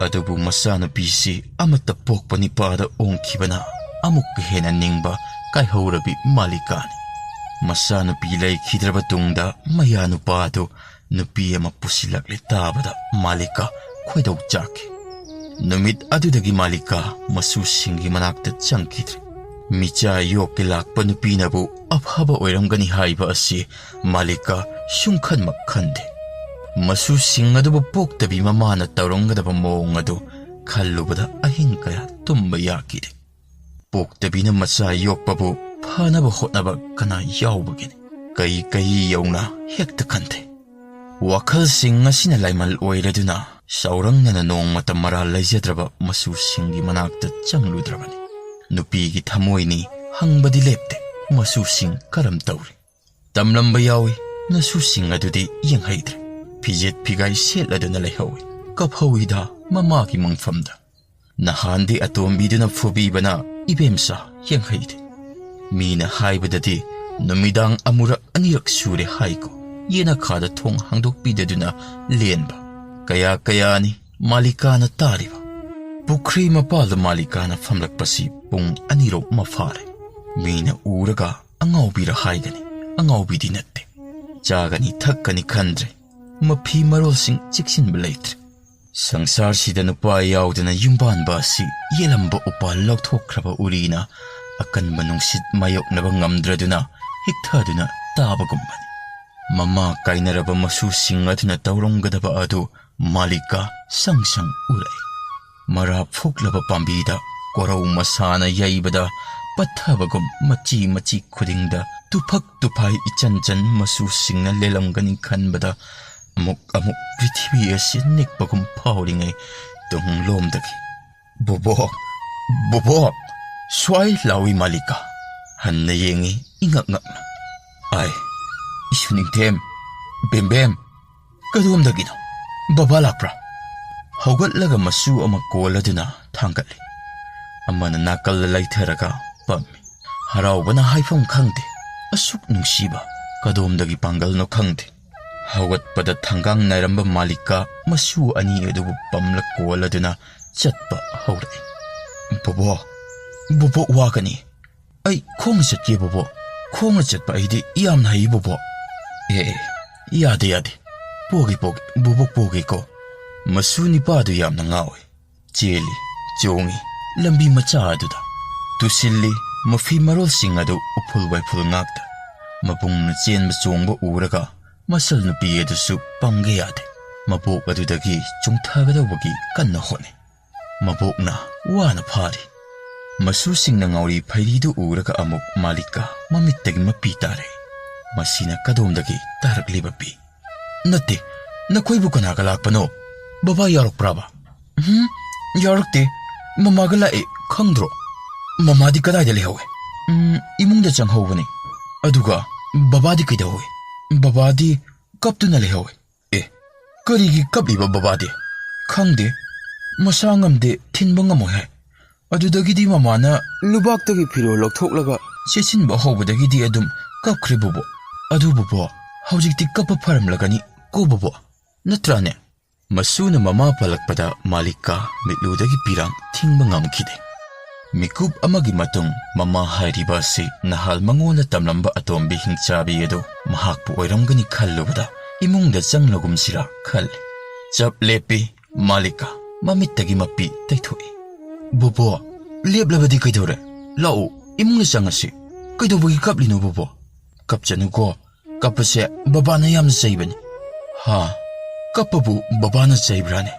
ꯑꯗꯨꯕꯨ ꯃꯆꯥꯅꯨꯄꯤꯁꯤ ꯑꯃꯠꯇ ꯄꯣꯛꯄ ꯅꯤꯄꯥꯗ ꯑꯣꯡꯈꯤꯕꯅ ꯑꯃꯨꯛꯀ ꯍꯦꯟꯅ ꯅꯤꯡꯕ ꯀꯥꯏꯍꯧꯔꯕꯤ ꯃꯥꯂꯤꯀꯥꯅꯤ꯫ ꯃꯆꯥꯅꯨꯄꯤ ꯂꯩꯈꯤꯗ꯭ꯔꯕ ꯇꯨꯡꯗ ꯃꯌꯥ ꯅꯨꯄꯥ ꯑꯗꯨ ꯅꯨꯄꯤ ꯑꯃ ꯄꯨꯁꯤꯜꯂꯛꯂꯦ ꯇꯥꯕꯗ ꯃꯥꯂꯤꯀꯥ ꯈꯣꯏꯗꯧ ꯆꯥꯛꯈꯤ꯫ ꯅꯨꯃꯤꯠ ꯑꯗꯨꯗꯒꯤ ꯃꯥꯂꯤꯀꯥ ꯃꯁꯨꯁꯤꯡꯒꯤ ꯃꯅꯥꯛꯇ ꯆꯪꯈꯤꯗ꯭ꯔꯦ꯫ ꯃꯤꯆꯥ ꯌꯣꯛꯀꯦ ꯂꯥꯛꯄ ꯅꯨꯄꯤꯅꯕꯨ ꯑꯐꯕ ꯑꯣꯏꯔꯝꯒꯅꯤ ꯍꯥꯏꯕ ꯑꯁꯤ ꯃꯥꯂꯤꯀꯥ ꯁꯨꯡꯈꯟꯃꯛ ꯈꯟꯗꯦ꯫ ꯃꯁꯨꯁꯤꯡ ꯑꯗꯨꯕꯨ ꯄꯣꯛꯇꯕꯤ ꯃꯃꯥꯅ ꯇꯧꯔꯝꯒꯗꯕ ꯃꯑꯣꯡ ꯑꯗꯨ ꯈꯜꯂꯨꯕꯗ ꯑꯍꯤꯡ ꯀꯌꯥ ꯇꯨꯝꯕ ꯌꯥꯈꯤꯗꯦ꯫ ꯄꯣꯛꯇꯕꯤꯅ ꯃꯆꯥ ꯌꯣꯛꯄꯕꯨ ꯐꯅꯕ ꯍꯣꯠꯅꯕ ꯀꯅꯥ ꯌꯥꯎꯕꯒꯦꯅꯦ? ꯀꯩ ꯀꯩ ꯌꯧꯅ ꯍꯦꯛꯇ ꯈꯟꯊꯩ꯫ ꯋꯥꯈꯜꯁꯤꯡ ꯑꯁꯤꯅ ꯂꯥꯏꯃꯜ ꯑꯣꯏꯔꯗꯨꯅ ꯁꯥꯎꯔꯪꯅꯅ ꯅꯣꯡꯃꯇ ꯃꯔꯥꯜ ꯂꯩꯖꯗ꯭ꯔꯕ ꯃꯆꯨꯁꯤꯡꯒꯤ ꯃꯅꯥꯛꯇ ꯆꯪꯂꯨꯗ꯭ꯔꯕꯅꯤ꯫ ꯅꯨꯄꯤꯒꯤ ꯊꯃꯣꯏꯅꯤ ꯍꯪꯕꯗꯤ ꯂꯦꯞꯇꯦ, ꯃꯆꯨꯁꯤꯡ ꯀꯔꯝ ꯇꯧꯔꯤ? ꯇꯝꯂꯝꯕ ꯌꯥꯎꯏ, ꯃꯆꯨꯁꯤꯡ ꯑꯗꯨꯗꯤ ꯌꯦꯡꯍꯩꯗ꯭ꯔꯦ꯫ ꯐꯤꯖꯦꯠ ꯐꯤꯒꯥꯏ ꯁꯦꯠꯂꯗꯨꯅ ꯂꯩꯍꯧꯏ, ꯀꯞꯍꯧꯏꯗ ꯃꯃꯥꯒꯤ ꯃꯪꯐꯝꯗ꯫ ꯅꯍꯥꯟꯗꯤ ꯑꯇꯣꯝꯕꯤꯗꯨꯅ ꯐꯨꯕꯤꯕꯅ ꯏꯕꯦꯝꯆꯥ ꯌꯦꯡꯍꯩꯗꯦ꯫ ꯃꯤꯅ ꯍꯥꯏꯕꯗꯗꯤ ꯅꯨꯃꯤꯗꯥꯡ ꯑꯃꯨꯔꯛ ꯑꯅꯤꯔꯛ ꯁꯨꯔꯦ ꯍꯥꯏꯀꯣ, ꯌꯦꯅꯈꯥꯗ ꯊꯣꯡ ꯍꯥꯡꯗꯣꯛꯄꯤꯗꯗꯨꯅ ꯂꯦꯟꯕ꯫ ꯀꯌꯥ ꯀꯌꯥꯅꯤ ꯃꯥꯂꯤꯀꯥꯅ ꯇꯥꯔꯤꯕ꯫ ꯄꯨꯈ꯭ꯔꯤ ꯃꯄꯥꯜꯗ ꯃꯥꯂꯤꯀꯥꯅ ꯐꯝꯂꯛꯄꯁꯤ ꯄꯨꯡ ꯑꯅꯤꯔꯣꯝ ꯃꯐꯥꯔꯦ꯫ ꯃꯤꯅ ꯎꯔꯒ ꯑꯉꯥꯎꯕꯤꯔ ꯍꯥꯏꯒꯅꯤ, ꯑꯉꯥꯎꯕꯤꯗꯤ ꯅꯠꯇꯦ꯫ ꯆꯥꯒꯅꯤ ꯊꯛꯀꯅꯤ ꯈꯟꯗ꯭ꯔꯦ, ꯃꯐꯤ ꯃꯔꯣꯜꯁꯤꯡ ꯆꯦꯛꯁꯤꯟꯕ ꯂꯩꯇ꯭ꯔꯦ꯫ ꯁꯪꯁꯥꯔꯁꯤꯗ ꯅꯨꯄꯥ ꯌꯥꯎꯗꯅ ꯌꯨꯝꯕꯥꯟꯕ ꯑꯁꯤ ꯌꯦꯜꯂꯝꯕ ꯎꯄꯥꯜ ꯂꯧꯊꯣꯛꯈ꯭ꯔꯕ ꯎꯔꯤꯅ ꯑꯀꯟꯕ ꯅꯨꯡꯁꯤꯠ ꯃꯥꯌꯣꯛꯅꯕ ꯉꯝꯗ꯭ꯔꯗꯨꯅ ꯍꯤꯛꯊꯗꯨꯅ ꯇꯥꯕꯒꯨꯝꯕꯅꯤ꯫ ꯃꯃꯥ ꯀꯥꯏꯅꯔꯕ ꯃꯆꯨꯁꯤꯡ ꯑꯗꯨꯅ ꯇꯧꯔꯝꯒꯗꯕ ꯑꯗꯨ ꯃꯥꯂꯤꯀꯥ ꯁꯪ ꯁꯪ ꯎꯔꯛꯏ꯫ ꯃꯔꯥ ꯐꯨꯛꯂꯕ ꯄꯥꯝꯕꯤꯗ ꯀꯣꯔꯧ ꯃꯁꯥꯅ ꯌꯩꯕꯗ ꯄꯠꯊꯕꯒꯨꯝ ꯃꯆꯤ ꯃꯆꯤ ꯈꯨꯗꯤꯡꯗ ꯇꯨꯐꯛ ꯇꯨꯐꯥꯏ ꯏꯆꯟ ꯆꯟ ꯃꯆꯨꯁꯤꯡꯅ ꯂꯦꯜꯂꯝꯒꯅꯤ ꯈꯟꯕꯗ ꯑꯃꯨꯛ ꯑꯃꯨꯛ ꯄ꯭ꯔꯤꯊꯤꯕꯤ ꯑꯁꯤ ꯅꯤꯛꯄꯒꯨꯝ ꯐꯥꯎꯔꯤꯉꯩ ꯇꯨꯡꯂꯣꯝꯗꯒꯤ "ꯕꯣꯕꯣꯛ, ꯕꯣꯕꯣꯛ!" ꯁ꯭ꯋꯥꯏ ꯂꯥꯎꯏ ꯃꯥꯂꯤꯀꯥ꯫ ꯍꯟꯅ ꯌꯦꯡꯉꯤ ꯏꯉꯛ ꯉꯛꯅ꯫ "ꯑꯥꯏ, ꯏꯁꯨ ꯅꯤꯡꯊꯦꯝ, ꯕꯦꯝꯕꯦꯝ, ꯀꯗꯣꯝꯗꯒꯤꯅꯣ? ꯕꯕꯥ ꯂꯥꯛꯄ꯭ꯔꯥ?" ꯍꯧꯒꯠꯂꯒ ꯃꯆꯨ ꯑꯃ ꯀꯣꯜꯂꯗꯨꯅ ꯊꯥꯡꯒꯠꯂꯤ꯫ ꯑꯃꯅ ꯅꯥꯀꯜꯗ ꯂꯩꯊꯔꯒ ꯄꯝꯃꯤ꯫ ꯍꯔꯥꯎꯕꯅ ꯍꯥꯏꯐꯝ ꯈꯪꯗꯦ꯫ ꯑꯁꯨꯛ ꯅꯨꯡꯁꯤꯕ ꯀꯗꯣꯝꯗꯒꯤ ꯄꯥꯡꯒꯜꯅꯣ ꯈꯪꯗꯦ꯫ ꯍꯧꯒꯠꯄꯗ ꯊꯪꯒꯥꯡ ꯅꯥꯏꯔꯝꯕ ꯃꯥꯂꯤꯀꯥ ꯃꯆꯨ ꯑꯅꯤ ꯑꯗꯨꯕꯨ ꯄꯝꯂ ꯀꯣꯜꯂꯗꯨꯅ ꯆꯠꯄ ꯍꯧꯔꯛꯏ꯫ "ꯕꯣꯕꯣꯛ, ꯕꯣꯕꯣꯛ ꯋꯥꯒꯅꯤ꯫ ꯑꯩ ꯈꯣꯡꯅ ꯆꯠꯀꯦ ꯕꯣꯕꯣꯛ꯫ ꯈꯣꯡꯅ ꯆꯠꯄ ꯑꯩꯗꯤ ꯌꯥꯝꯅ ꯍꯩ ꯕꯣꯕꯣꯛ꯫" "ꯑꯦ, ꯑꯦ, ꯌꯥꯗꯦ, ꯌꯥꯗꯦ꯫ ꯄꯣꯒꯦ, ꯄꯣꯒꯦ, ꯕꯣꯕꯣꯛ ꯄꯣꯒꯦꯀꯣ꯫" ꯃꯆꯨ ꯅꯤꯄꯥꯗꯨ ꯌꯥꯝꯅ ꯉꯥꯎꯏ꯫ ꯆꯦꯜꯂꯤ, ꯆꯣꯡꯉꯤ, ꯂꯝꯕꯤ ꯃꯆꯥ ꯑꯗꯨꯗ ꯇꯨꯁꯤꯜꯂꯤ꯫ ꯃꯐꯤ ꯃꯔꯣꯜꯁꯤꯡ ꯑꯗꯨ ꯎꯐꯨꯜ ꯋꯥꯏꯐꯨꯜ ꯉꯥꯛꯇ꯫ ꯃꯕꯨꯡꯅ ꯆꯦꯟꯕ ꯆꯣꯡꯕ ꯎꯔꯒ ꯃꯆꯜ ꯅꯨꯄꯤ ꯑꯗꯨꯁꯨ ꯄꯪꯒꯦ ꯌꯥꯗꯦ꯫ ꯃꯕꯣꯛ ꯑꯗꯨꯗꯒꯤ ꯆꯨꯡꯊꯒꯗꯧꯕꯒꯤ ꯀꯟꯅ ꯍꯣꯠꯅꯩ꯫ ꯃꯕꯣꯛꯅ ꯋꯥꯅ ꯐꯥꯔꯤ꯫ ꯃꯆꯨꯁꯤꯡꯅ ꯉꯥꯎꯔꯤ ꯐꯩꯔꯤꯗꯨ ꯎꯔꯒ ꯑꯃꯨꯛ ꯃꯥꯂꯤꯀꯥ ꯃꯃꯤꯠꯇꯒꯤ ꯃꯄꯤ ꯇꯥꯔꯦ꯫ ꯃꯁꯤꯅ ꯀꯗꯣꯝꯗꯒꯤ ꯇꯥꯔꯛꯂꯤꯕ ꯄꯤ? "ꯅꯠꯇꯦ, ꯅꯈꯣꯏꯕꯨ ꯀꯅꯥꯒ ꯂꯥꯛꯄꯅꯣ?" ꯕꯕꯥ ꯌꯥꯎꯔꯛꯄ꯭ꯔꯥꯕ? ꯎꯝ, ꯌꯥꯎꯔꯛꯇꯦ꯫ ꯃꯃꯥꯒ ꯂꯥꯛꯑꯦ, ꯈꯪꯗ꯭ꯔꯣ? ꯃꯃꯥꯗꯤ ꯀꯗꯥꯏꯗ ꯂꯩꯍꯧꯋꯦ? ꯎꯝ, ꯏꯃꯨꯡꯗ ꯆꯪꯍꯧꯕꯅꯦ꯫ ꯑꯗꯨꯒ ꯕꯕꯥꯗꯤ ꯀꯩꯗꯧꯍꯧꯋꯦ? ꯕꯕꯥꯗꯤ ꯀꯞꯇꯨꯅ ꯂꯩꯍꯧꯋꯦ꯫ ꯑꯦ, ꯀꯔꯤꯒꯤ ꯀꯞꯂꯤꯕ ꯕꯕꯥꯗꯤ? ꯈꯪꯗꯦ, ꯃꯁꯥ ꯉꯝꯗꯦ, ꯊꯤꯟꯕ ꯉꯝꯃꯣꯏ ꯍꯥꯏ꯫ ꯑꯗꯨꯗꯒꯤꯗꯤ ꯃꯃꯥꯅ ꯂꯨꯕꯥꯛꯇꯒꯤ ꯐꯤꯔꯣꯜ ꯂꯧꯊꯣꯛꯂꯒ ꯁꯦꯠꯆꯤꯟꯕ ꯍꯧꯕꯗꯒꯤꯗꯤ ꯑꯗꯨꯝ ꯀꯞꯈ꯭ꯔꯦ ꯕꯣꯕꯣ꯫ ꯑꯗꯨ ꯕꯣꯕꯣ, ꯍꯧꯖꯤꯛꯇꯤ ꯀꯞꯄ ꯐꯔꯝꯂꯒꯅꯤ ꯀꯣ ꯕꯣꯕꯣ, ꯅꯠꯇ꯭ꯔꯥꯅꯦ? ꯃꯁꯨꯅ ꯃꯃꯥ ꯄꯜꯂꯛꯄꯗ ꯃꯥꯂꯤꯀꯥ ꯃꯤꯠꯂꯨꯗꯒꯤ ꯄꯤꯔꯥꯡ ꯊꯤꯡꯕ ꯉꯝꯈꯤꯗꯦ꯫ ꯃꯤꯀꯨꯞ ꯑꯃꯒꯤ ꯃꯇꯨꯡ ꯃꯃꯥ ꯍꯥꯏꯔꯤꯕ ꯑꯁꯤ ꯅꯍꯥꯜ ꯃꯉꯣꯟꯗ ꯇꯝꯂꯝꯕ ꯑꯇꯣꯝꯕꯤ ꯍꯤꯡꯆꯥꯕꯤ ꯑꯗꯨ ꯃꯍꯥꯛꯄꯨ ꯑꯣꯏꯔꯝꯒꯅꯤ ꯈꯜꯂꯨꯕꯗ ꯏꯃꯨꯡꯗ ꯆꯪꯂꯒꯨꯝꯁꯤꯔꯥ ꯈꯜꯂꯤ꯫ ꯆꯞ ꯂꯦꯞꯄꯤ꯫ ꯃꯥꯂꯤꯀꯥ ꯃꯃꯤꯠꯇꯒꯤ ꯃꯄꯤ ꯇꯩꯊꯣꯛꯏ꯫ "ꯕꯣꯕꯣ, ꯂꯦꯞꯂꯕꯗꯤ ꯀꯩꯗꯧꯔꯦ? ꯂꯥꯛꯑꯣ, ꯏꯃꯨꯡꯗ ꯆꯪꯉꯁꯤ꯫ ꯀꯩꯗꯧꯕꯒꯤ ꯀꯞꯂꯤꯅꯣ ꯕꯣꯕꯣ?" "ꯀꯞꯆꯅꯨꯀꯣ, ꯀꯞꯄꯁꯦ ꯕꯕꯥꯅ ꯌꯥꯝꯅ ꯆꯩꯕꯅꯤ꯫" "ꯍꯥ? ꯀꯞꯄꯕꯨ ꯕꯕꯥꯅ ꯆꯩꯕ꯭ꯔꯥꯅꯦ?"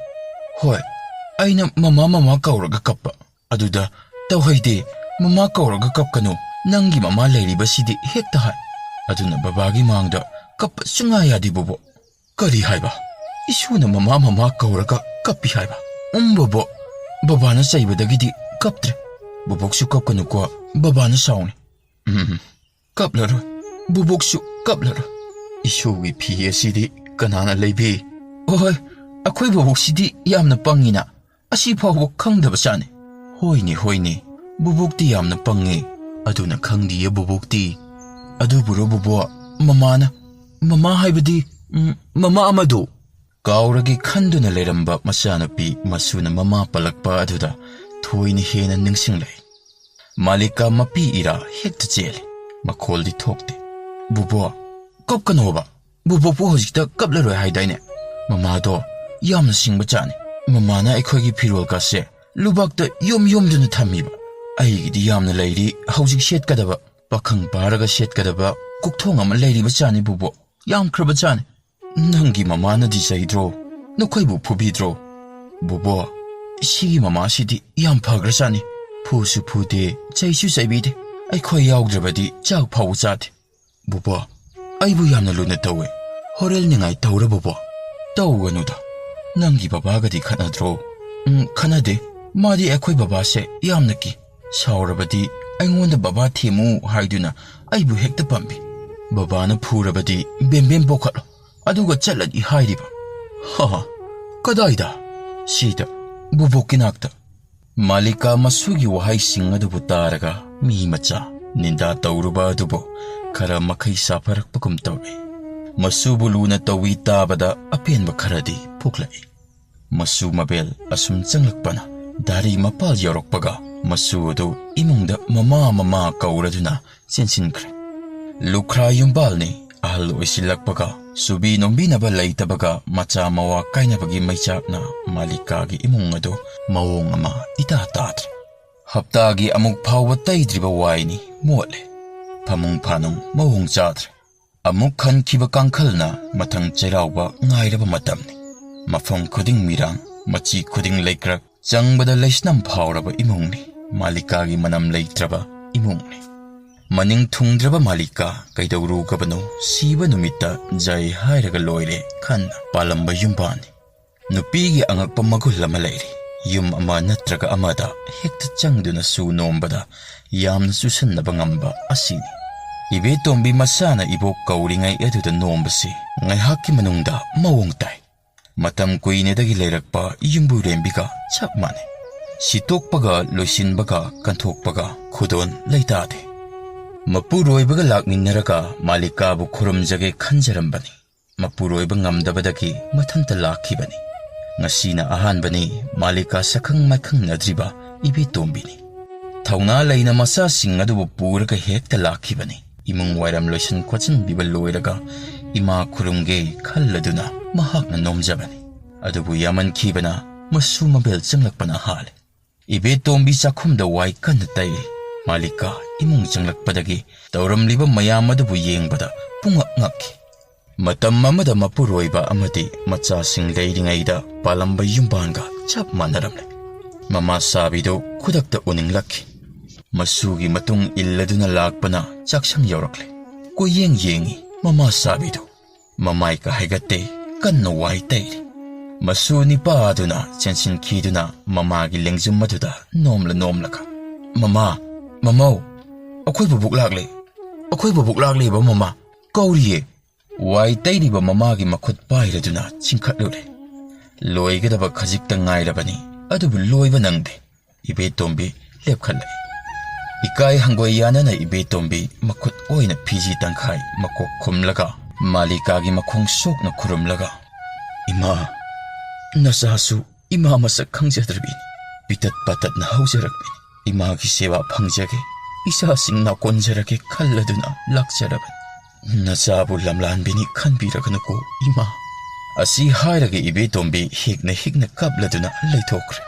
"ꯍꯣꯏ, ꯑꯩꯅ ꯃꯃꯥ ꯃꯃꯥ ꯀꯧꯔꯒ ꯀꯞꯄ꯫ ꯑꯗꯨꯗ ꯇꯧꯍꯩꯗꯦ, ꯃꯃꯥ ꯀꯧꯔꯒ ꯀꯞꯀꯅꯨ, ꯅꯪꯒꯤ ꯃꯃꯥ ꯂꯩꯔꯤꯕꯁꯤꯗꯤ" ꯍꯦꯛꯇ ꯍꯥꯏ꯫ ꯑꯗꯨꯅ ꯕꯕꯥꯒꯤ ꯃꯥꯡꯗ ꯀꯞꯄ ꯁꯨꯡꯌꯥ ꯌꯥꯗꯦ ꯕꯣꯕꯣ꯫ "ꯀꯔꯤ ꯍꯥꯏꯕ? ꯏꯁꯨꯅ ꯃꯃꯥ ꯃꯃꯥ ꯀꯧꯔꯒ ꯀꯞꯄꯤ ꯍꯥꯏꯕ?" "ꯎꯝ ꯕꯣꯕꯣ, ꯕꯕꯥꯅ ꯆꯩꯕꯗꯒꯤꯗꯤ ꯀꯞꯇ꯭ꯔꯦ꯫ ꯕꯣꯕꯣꯛꯁꯨ ꯀꯞꯀꯅꯨꯀꯣ, ꯕꯕꯥꯅ ꯁꯥꯎꯅꯤ꯫" "ꯎꯝ, ꯀꯞꯂꯔꯣꯏ, ꯕꯣꯕꯣꯛꯁꯨ ꯀꯞꯂꯔꯣꯏ꯫ ꯏꯁꯨꯒꯤ ꯐꯤ ꯑꯁꯤꯗꯤ ꯀꯅꯥꯅ ꯂꯩꯕꯤ?" "ꯑꯣꯍꯣꯏ, ꯑꯩꯈꯣꯏ ꯕꯣꯕꯣꯛꯁꯤꯗꯤ ꯌꯥꯝꯅ ꯄꯪꯉꯤꯅ, ꯑꯁꯤ ꯐꯥꯎꯕ ꯈꯪꯗꯕ ꯆꯥꯅꯤ꯫" "ꯍꯣꯏꯅꯦ, ꯍꯣꯏꯅꯦ, ꯕꯣꯕꯣꯛꯇꯤ ꯌꯥꯝꯅ ꯄꯪꯉꯦ, ꯑꯗꯨꯅ ꯈꯪꯗꯤꯌꯦ ꯕꯣꯕꯣꯛꯇꯤ꯫ ꯑꯗꯨꯕꯨꯔꯣ ꯕꯣꯕꯣ, ꯃꯃꯥꯅ, ꯃꯃꯥ ꯍꯥꯏꯕꯗꯤ, ꯎꯝ, ꯃꯃꯥ ꯑꯃꯗꯣ?" ꯀꯥꯎꯔꯒꯦ ꯈꯟꯗꯨꯅ ꯂꯩꯔꯝꯕ ꯃꯆꯥꯅꯨꯄꯤ ꯃꯁꯨꯅ ꯃꯃꯥ ꯄꯜꯂꯛꯄ ꯑꯗꯨꯗ ꯊꯣꯏꯅ ꯍꯦꯟꯅ ꯅꯤꯡꯁꯤꯡꯂꯛꯏ꯫ ꯃꯥꯂꯤꯀꯥ ꯃꯄꯤ ꯏꯔꯥ ꯍꯦꯛꯇ ꯆꯦꯜꯂꯤ꯫ ꯃꯈꯣꯜꯗꯤ ꯊꯣꯛꯇꯦ꯫ "ꯕꯣꯕꯣ, ꯀꯞꯀꯅꯣꯕ꯫ ꯕꯣꯕꯣꯛꯄꯨ ꯍꯧꯖꯤꯛꯇ ꯀꯞꯂꯔꯣꯏ ꯍꯥꯏꯗꯥꯏꯅꯦ? ꯃꯃꯥꯗꯣ ꯌꯥꯝꯅ ꯁꯤꯡꯕ ꯆꯥꯠꯅꯤ꯫ ꯃꯃꯥꯅ ꯑꯩꯈꯣꯏꯒꯤ ꯐꯤꯔꯣꯜꯀꯥꯁꯦ ꯂꯨꯕꯥꯛꯇ ꯌꯣꯝ ꯌꯣꯝꯗꯨꯅ ꯊꯝꯃꯤꯕ꯫ ꯑꯩꯒꯤꯗꯤ ꯌꯥꯝꯅ ꯂꯩꯔꯤ ꯍꯧꯖꯤꯛ ꯁꯦꯠꯀꯗꯕ, ꯄꯥꯈꯪ ꯐꯥꯔꯒ ꯁꯦꯠꯀꯗꯕ ꯀꯣꯛꯊꯣꯡ ꯑꯃ ꯂꯩꯔꯤꯕ ꯆꯥꯠꯅꯤ ꯕꯣꯕꯣ, ꯌꯥꯝꯈ꯭ꯔꯕ ꯆꯥꯠꯅꯤ꯫ ꯅꯪꯒꯤ ꯃꯃꯥꯅꯗꯤ ꯆꯩꯗ꯭ꯔꯣ? ꯅꯈꯣꯏꯕꯨ ꯐꯨꯕꯤꯗ꯭ꯔꯣ?" "ꯕꯣꯕꯣ, ꯁꯤꯒꯤ ꯃꯃꯥꯁꯤꯗꯤ ꯌꯥꯝ ꯐꯈ꯭ꯔꯖꯥꯠꯅꯤ꯫ ꯐꯨꯁꯨ ꯐꯨꯗꯦ, ꯆꯩꯁꯨ ꯆꯩꯕꯤꯗꯦ꯫ ꯑꯩꯈꯣꯏ ꯌꯥꯎꯗ꯭ꯔꯕꯗꯤ ꯆꯥꯛ ꯐꯥꯎꯕ ꯆꯥꯗꯦ꯫" "ꯕꯣꯕꯣ, ꯑꯩꯕꯨ ꯌꯥꯝꯅ ꯂꯨꯅ ꯇꯧꯋꯦ꯫ ꯍꯣꯔꯦꯜ ꯅꯤꯡꯉꯥꯏ ꯇꯧꯔ ꯕꯣꯕꯣ?" "ꯇꯧꯒꯅꯨꯗ꯫ "ꯅꯪꯒꯤ ꯕꯕꯥꯒꯗꯤ ꯈꯠꯅꯗ꯭ꯔꯣ?" "ꯎꯝ, ꯈꯠꯅꯗꯦ꯫ ꯃꯥꯗꯤ ꯑꯩꯈꯣꯏ ꯕꯕꯥꯁꯦ ꯌꯥꯝꯅ ꯀꯤ꯫ ꯁꯥꯎꯔꯕꯗꯤ ꯑꯩꯉꯣꯟꯗ ꯕꯕꯥ ꯊꯦꯝꯃꯨ ꯍꯥꯏꯗꯨꯅ ꯑꯩꯕꯨ ꯍꯦꯛꯇ ꯄꯥꯝꯕꯤ꯫ ꯕꯕꯥꯅ ꯐꯨꯔꯕꯗꯤ ꯕꯦꯝꯕꯦꯝ ꯄꯣꯈꯠꯂꯣ, ꯑꯗꯨꯒ ꯆꯠꯂꯗꯤ ꯍꯥꯏꯔꯤꯕ꯫ ꯍꯥ ꯍꯥ, ꯀꯗꯥꯏꯗ?" "ꯁꯤꯗ, ꯕꯨꯕꯣꯛꯀꯤ ꯅꯥꯛꯇ꯫" ꯃꯥꯂꯤꯀꯥ ꯃꯁꯨꯒꯤ ꯋꯥꯍꯩꯁꯤꯡ ꯑꯗꯨꯕꯨ ꯇꯥꯔꯒ ꯃꯤ ꯃꯆꯥ ꯅꯤꯟꯗꯥ ꯇꯧꯔꯨꯕ ꯑꯗꯨꯕꯨ ꯈꯔ ꯃꯈꯩ ꯁꯥꯐꯔꯛꯄꯒꯨꯝ ꯇꯧꯔꯦ꯫ ꯃꯁꯨꯕꯨ ꯂꯨꯅ ꯇꯧꯏ ꯇꯥꯕꯗ ꯑꯄꯦꯟꯕ ꯈꯔꯗꯤ ꯄꯣꯛꯂꯛꯏ꯫ ꯃꯁꯨ ꯃꯕꯦꯜ ꯑꯁꯨꯝ ꯆꯪꯂꯛꯄꯅ ꯗꯥꯔꯤ ꯃꯄꯥꯜ ꯌꯧꯔꯛꯄꯒ ꯃꯁꯨ ꯑꯗꯨ ꯏꯃꯨꯡꯗ ꯃꯃꯥ ꯃꯃꯥ ꯀꯧꯔꯗꯨꯅ ꯆꯦꯟꯁꯤꯟꯈ꯭ꯔꯦ꯫ ꯂꯨꯈ꯭ꯔꯥ ꯌꯨꯝꯕꯥꯜꯅꯤ꯫ ꯑꯍꯜ ꯑꯣꯏꯁꯤꯜꯂꯛꯄꯒ ꯁꯨꯕꯤ ꯅꯣꯝꯕꯤꯅꯕ ꯂꯩꯇꯕꯒ ꯃꯆꯥ ꯃꯋꯥ ꯀꯥꯏꯅꯕꯒꯤ ꯃꯩꯆꯥꯛꯅ ꯃꯥꯂꯤꯀꯥꯒꯤ ꯏꯃꯨꯡ ꯑꯗꯨ ꯃꯑꯣꯡ ꯑꯃ ꯏꯇꯥ ꯇꯥꯗ꯭ꯔꯦ꯫ ꯍꯞꯇꯥꯒꯤ ꯑꯃꯨꯛ ꯐꯥꯎꯕ ꯇꯩꯗ꯭ꯔꯤꯕ ꯋꯥꯏꯅꯤ, ꯃꯣꯠꯂꯦ꯫ ꯐꯃꯨꯡ ꯐꯥꯅꯨꯡ ꯃꯑꯣꯡ ꯆꯥꯗ꯭ꯔꯦ꯫ ꯑꯃꯨꯛ ꯈꯟꯈꯤꯕ ꯀꯥꯡꯈꯜꯅ ꯃꯊꯪ ꯆꯩꯔꯥꯎꯕ ꯉꯥꯏꯔꯕ ꯃꯇꯝꯅꯤ꯫ ꯃꯐꯝ ꯈꯨꯗꯤꯡ ꯃꯤꯔꯥꯡ, ꯃꯆꯤ ꯈꯨꯗꯤꯡ ꯂꯩꯀ꯭ꯔꯛ, ꯆꯪꯕꯗ ꯂꯩꯁꯅꯝ ꯐꯥꯎꯔꯕ ꯏꯃꯨꯡꯅꯤ꯫ ꯃꯥꯂꯤꯀꯥꯒꯤ ꯃꯅꯝ ꯂꯩꯇ꯭ꯔꯕ ꯏꯃꯨꯡꯅꯤ꯫ ꯃꯅꯤꯡ ꯊꯨꯡꯗ꯭ꯔꯕ ꯃꯥꯂꯤꯀꯥ ꯀꯩꯗꯧꯔꯨꯒꯕꯅꯣ? ꯁꯤꯕ ꯅꯨꯃꯤꯠꯇ ꯖꯩ ꯍꯥꯏꯔꯒ ꯂꯣꯏꯔꯦ ꯈꯟꯅ ꯄꯥꯜꯂꯝꯕ ꯌꯨꯝꯕꯥꯟꯅꯤ꯫ ꯅꯨꯄꯤꯒꯤ ꯑꯉꯛꯄ ꯃꯒꯨꯟ ꯑꯃ ꯂꯩꯔꯤ꯫ ꯌꯨꯝ ꯑꯃ ꯅꯠꯇ꯭ꯔꯒ ꯑꯃꯗ ꯍꯦꯛꯇ ꯆꯪꯗꯨꯅ ꯁꯨ ꯅꯣꯝꯕꯗ ꯌꯥꯝꯅ ꯆꯨꯁꯟꯅꯕ ꯉꯝꯕ ꯑꯁꯤꯅꯤ꯫ ꯏꯕꯦꯇꯣꯝꯕꯤ ꯃꯁꯥꯅ ꯏꯕꯣꯛ ꯀꯧꯔꯤꯉꯩ ꯑꯗꯨꯗ ꯅꯣꯝꯕꯁꯤ ꯉꯥꯏꯍꯥꯛꯀꯤ ꯃꯅꯨꯡꯗ ꯃꯑꯣꯡ ꯇꯥꯏ꯫ ꯃꯇꯝ ꯀꯨꯏꯅꯗꯒꯤ ꯂꯩꯔꯛꯄ ꯌꯨꯝꯕꯨꯔꯦꯝꯕꯤꯒ ꯆꯞ ꯃꯥꯟꯅꯩ꯫ ꯁꯤꯠꯇꯣꯛꯄꯒ ꯂꯣꯏꯁꯤꯟꯕꯒ ꯀꯟꯊꯣꯛꯄꯒ ꯈꯨꯗꯣꯟ ꯂꯩꯇꯥꯗꯦ꯫ ꯃꯄꯨꯔꯣꯏꯕꯒ ꯂꯥꯛꯃꯤꯟꯅꯔꯒ ꯃꯥꯂꯤꯀꯥꯕꯨ ꯈꯨꯔꯨꯝꯖꯒꯦ ꯈꯟꯖꯔꯝꯕꯅꯤ꯫ ꯃꯄꯨꯔꯣꯏꯕ ꯉꯝꯗꯕꯗꯒꯤ ꯃꯊꯟꯇ ꯂꯥꯛꯈꯤꯕꯅꯤ꯫ ꯉꯁꯤꯅ ꯑꯍꯥꯟꯕꯅꯤ ꯃꯥꯂꯤꯀꯥ ꯁꯛꯈꯪ ꯃꯥꯏꯈꯪꯅꯗ꯭ꯔꯤꯕ ꯏꯕꯦꯇꯣꯝꯕꯤꯅꯤ꯫ ꯊꯧꯅꯥ ꯂꯩꯅ ꯃꯆꯥꯁꯤꯡ ꯑꯗꯨꯕꯨ ꯄꯨꯔꯒ ꯍꯦꯛꯇ ꯂꯥꯛꯈꯤꯕꯅꯤ꯫ ꯏꯃꯨꯡ ꯋꯥꯏꯔꯝ ꯂꯣꯏꯁꯤꯟ ꯈꯣꯠꯆꯤꯟꯕꯤꯕ ꯂꯣꯏꯔꯒ ꯏꯃꯥ ꯈꯨꯔꯨꯝꯒꯦ ꯈꯜꯂꯗꯨꯅ ꯃꯍꯥꯛꯅ ꯅꯣꯝꯖꯕꯅꯤ꯫ ꯑꯗꯨꯕꯨ ꯌꯥꯝꯃꯟꯈꯤꯕꯅ ꯃꯁꯨ ꯃꯕꯦꯜ ꯆꯪꯂꯛꯄꯅ ꯍꯥꯜꯂꯦ꯫ ꯏꯕꯦꯇꯣꯝꯕꯤ ꯆꯥꯛꯈꯨꯝꯗ ꯋꯥꯏ ꯀꯟꯅ ꯇꯩꯔꯤ꯫ ꯃꯥꯂꯤꯀꯥ ꯏꯃꯨꯡ ꯆꯪꯂꯛꯄꯗꯒꯤ ꯇꯧꯔꯝꯂꯤꯕ ꯃꯌꯥꯝ ꯑꯗꯨꯕꯨ ꯌꯦꯡꯕꯗ ꯄꯨꯡꯉꯛ ꯉꯛꯈꯤ꯫ ꯃꯇꯝ ꯑꯃꯗ ꯃꯄꯨꯔꯣꯏꯕ ꯑꯃꯗꯤ ꯃꯆꯥꯁꯤꯡ ꯂꯩꯔꯤꯉꯩꯗ ꯄꯥꯜꯂꯝꯕ ꯌꯨꯝꯕꯥꯟꯒ ꯆꯞ ꯃꯥꯟꯅꯔꯝꯂꯦ꯫ ꯃꯃꯥ ꯁꯥꯕꯤꯗꯨ ꯈꯨꯗꯛꯇ ꯎꯅꯤꯡꯂꯛꯈꯤ꯫ ꯃꯁꯨꯒꯤ ꯃꯇꯨꯡ ꯏꯜꯂꯗꯨꯅ ꯂꯥꯛꯄꯅ ꯆꯥꯛꯁꯪ ꯌꯧꯔꯛꯂꯦ꯫ ꯀꯣꯏꯌꯦꯡ ꯌꯦꯡꯉꯤ ꯃꯃꯥ ꯁꯥꯕꯤꯗꯨ꯫ ꯃꯃꯥꯏ ꯀ ꯍꯥꯏꯒꯠꯇꯦ, ꯀꯟꯅ ꯋꯥꯏ ꯇꯩꯔꯤ꯫ ꯃꯁꯨ ꯅꯤꯄꯥ ꯑꯗꯨꯅ ꯆꯦꯟꯁꯤꯟꯈꯤꯗꯨꯅ ꯃꯃꯥꯒꯤ ꯂꯦꯡꯖꯨꯝ ꯑꯗꯨꯗ ꯅꯣꯝꯂ ꯅꯣꯝꯂꯒ, "ꯃꯃꯥ, ꯃꯃꯧ, ꯑꯩꯈꯣꯏ ꯕꯨꯕꯣꯛ ꯂꯥꯛꯂꯦ, ꯑꯩꯈꯣꯏ ꯕꯨꯕꯣꯛ ꯂꯥꯛꯂꯦꯕ ꯃꯃꯥ, ꯀꯧꯔꯤꯌꯦ!" ꯋꯥꯏ ꯇꯩꯔꯤꯕ ꯃꯃꯥꯒꯤ ꯃꯈꯨꯠ ꯄꯥꯏꯔꯗꯨꯅ ꯆꯤꯡꯈꯠꯂꯨꯔꯦ꯫ ꯂꯣꯏꯒꯗꯕ ꯈꯖꯤꯛꯇ ꯉꯥꯏꯔꯕꯅꯤ, ꯑꯗꯨꯕꯨ ꯂꯣꯏꯕ ꯅꯪꯗꯦ꯫ ꯏꯕꯦꯇꯣꯝꯕꯤ ꯂꯦꯞꯈꯠꯂꯛꯏ꯫ ꯏꯀꯥꯏ ꯍꯪꯒꯣꯏ ꯌꯥꯅꯅ ꯏꯕꯦꯇꯣꯝꯕꯤ ꯃꯈꯨꯠ ꯑꯣꯏꯅ ꯐꯤꯖꯤ ꯇꯪꯈꯥꯏ ꯃꯀꯣꯛ ꯈꯨꯝꯂꯒ ꯃꯥꯂꯤꯀꯥꯒꯤ ꯃꯈꯣꯡ ꯁꯣꯛꯅ ꯈꯨꯔꯨꯝꯂꯒ, "ꯏꯃꯥ, ꯅꯆꯥꯁꯨ ꯏꯃꯥ ꯃꯁꯛ ꯈꯪꯖꯗ꯭ꯔꯕꯤꯅꯤ꯫ ꯄꯤꯇꯠ ꯄꯥꯇꯠꯅ ꯍꯧꯖꯔꯛꯄꯤꯅꯤ꯫ ꯏꯃꯥꯒꯤ ꯁꯦꯕꯥ ꯐꯪꯖꯒꯦ, ꯏꯆꯥꯁꯤꯡ ꯅꯥꯀꯣꯟꯖꯔꯒꯦ ꯈꯜꯂꯗꯨꯅ ꯂꯥꯛꯆꯔꯕꯅꯤ꯫ ꯅꯆꯥꯕꯨ ꯂꯝꯂꯥꯟꯕꯤꯅꯤ ꯈꯟꯕꯤꯔꯒꯅꯨꯀꯣ ꯏꯃꯥ꯫" ꯑꯁꯤ ꯍꯥꯏꯔꯒ ꯏꯕꯦꯇꯣꯝꯕꯤ ꯍꯤꯛꯅ ꯍꯤꯛꯅ ꯀꯞꯂꯗꯨꯅ ꯂꯩꯊꯣꯛꯈ꯭ꯔꯦ꯫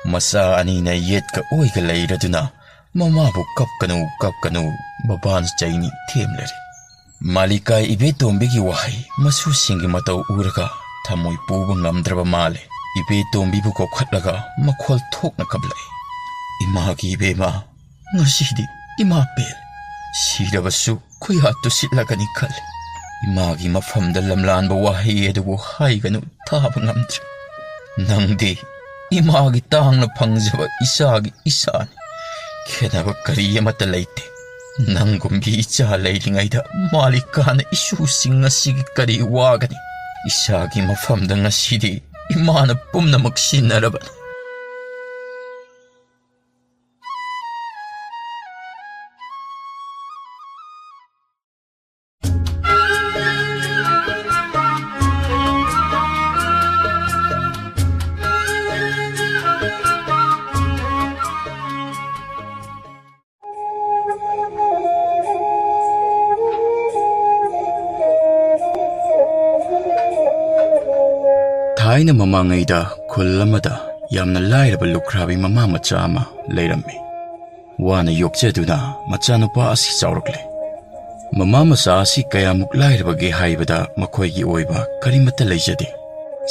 ꯃꯆꯥ ꯑꯅꯤꯅ ꯌꯦꯠꯀ ꯑꯣꯏꯒ ꯂꯩꯔꯗꯨꯅ ꯃꯃꯥꯕꯨ "ꯀꯞꯀꯅꯨ, ꯀꯞꯀꯅꯨ, ꯕꯕꯥꯅ ꯆꯩꯅꯤ" ꯊꯦꯝꯂꯔꯦ꯫ ꯃꯥꯂꯤꯀꯥ ꯏꯕꯦꯇꯣꯝꯕꯤꯒꯤ ꯋꯥꯍꯩ, ꯃꯁꯨꯁꯤꯡꯒꯤ ꯃꯇꯧ ꯎꯔꯒ ꯊꯃꯣꯏ ꯄꯨꯕ ꯉꯝꯗ꯭ꯔꯕ ꯃꯥꯜꯂꯦ꯫ ꯏꯕꯦꯇꯣꯝꯕꯤꯕꯨ ꯀꯧꯈꯠꯂꯒ ꯃꯈꯣꯜ ꯊꯣꯛꯅ ꯀꯞꯂꯛꯏ꯫ "ꯏꯃꯥꯒꯤ ꯏꯕꯦꯝꯃ, ꯉꯁꯤꯗꯤ ꯏꯃꯥ ꯄꯦꯜꯂꯦ꯫ ꯁꯤꯔꯕꯁꯨ ꯈꯨꯌꯥ ꯇꯨꯁꯤꯠꯂꯒꯅꯤ ꯈꯜꯂꯤ꯫ ꯏꯃꯥꯒꯤ ꯃꯐꯝꯗ ꯂꯝꯂꯥꯟꯕ ꯋꯥꯍꯩ ꯑꯗꯨꯕꯨ ꯍꯥꯏꯒꯅꯨ, ꯊꯥꯕ ꯉꯝꯗ꯭ꯔꯦ꯫ ꯅꯪꯗꯤ ꯏꯃꯥꯒꯤ ꯇꯥꯡꯅ ꯐꯪꯖꯕ ꯏꯆꯥꯒꯤ ꯏꯆꯥꯅꯤ꯫ ꯈꯦꯠꯅꯕ ꯀꯔꯤ ꯑꯃꯠꯇ ꯂꯩꯇꯦ꯫ ꯅꯪꯒꯨꯝꯕꯤ ꯏꯆꯥ ꯂꯩꯔꯤꯉꯩꯗ ꯃꯥꯂꯤꯀꯥꯅ ꯏꯁꯨꯁꯤꯡ ꯑꯁꯤꯒꯤ ꯀꯔꯤ ꯋꯥꯒꯅꯤ? ꯏꯆꯥꯒꯤ ꯃꯐꯝꯗ ꯉꯁꯤꯗꯤ ꯏꯃꯥꯅ ꯄꯨꯝꯅꯃꯛ ꯁꯤꯟꯅꯔꯕꯅꯤ꯫" ꯊꯥꯏꯅ ꯃꯃꯥꯡꯉꯩꯗ ꯈꯨꯜ ꯑꯃꯗ ꯌꯥꯝꯅ ꯂꯥꯏꯔꯕ ꯂꯨꯈ꯭ꯔꯥꯕꯤ ꯃꯃꯥ ꯃꯆꯥ ꯑꯃ ꯂꯩꯔꯝꯃꯤ꯫ ꯋꯥꯅ ꯌꯣꯛꯆꯗꯨꯅ ꯃꯆꯥꯅꯨꯄꯥ ꯑꯁꯤ ꯆꯥꯎꯔꯛꯂꯦ꯫ ꯃꯃꯥ ꯃꯆꯥ ꯑꯁꯤ ꯀꯌꯥꯃꯨꯛ ꯂꯥꯏꯔꯕꯒꯦ ꯍꯥꯏꯕꯗ ꯃꯈꯣꯏꯒꯤ ꯑꯣꯏꯕ ꯀꯔꯤꯃꯠꯇ ꯂꯩꯖꯗꯦ꯫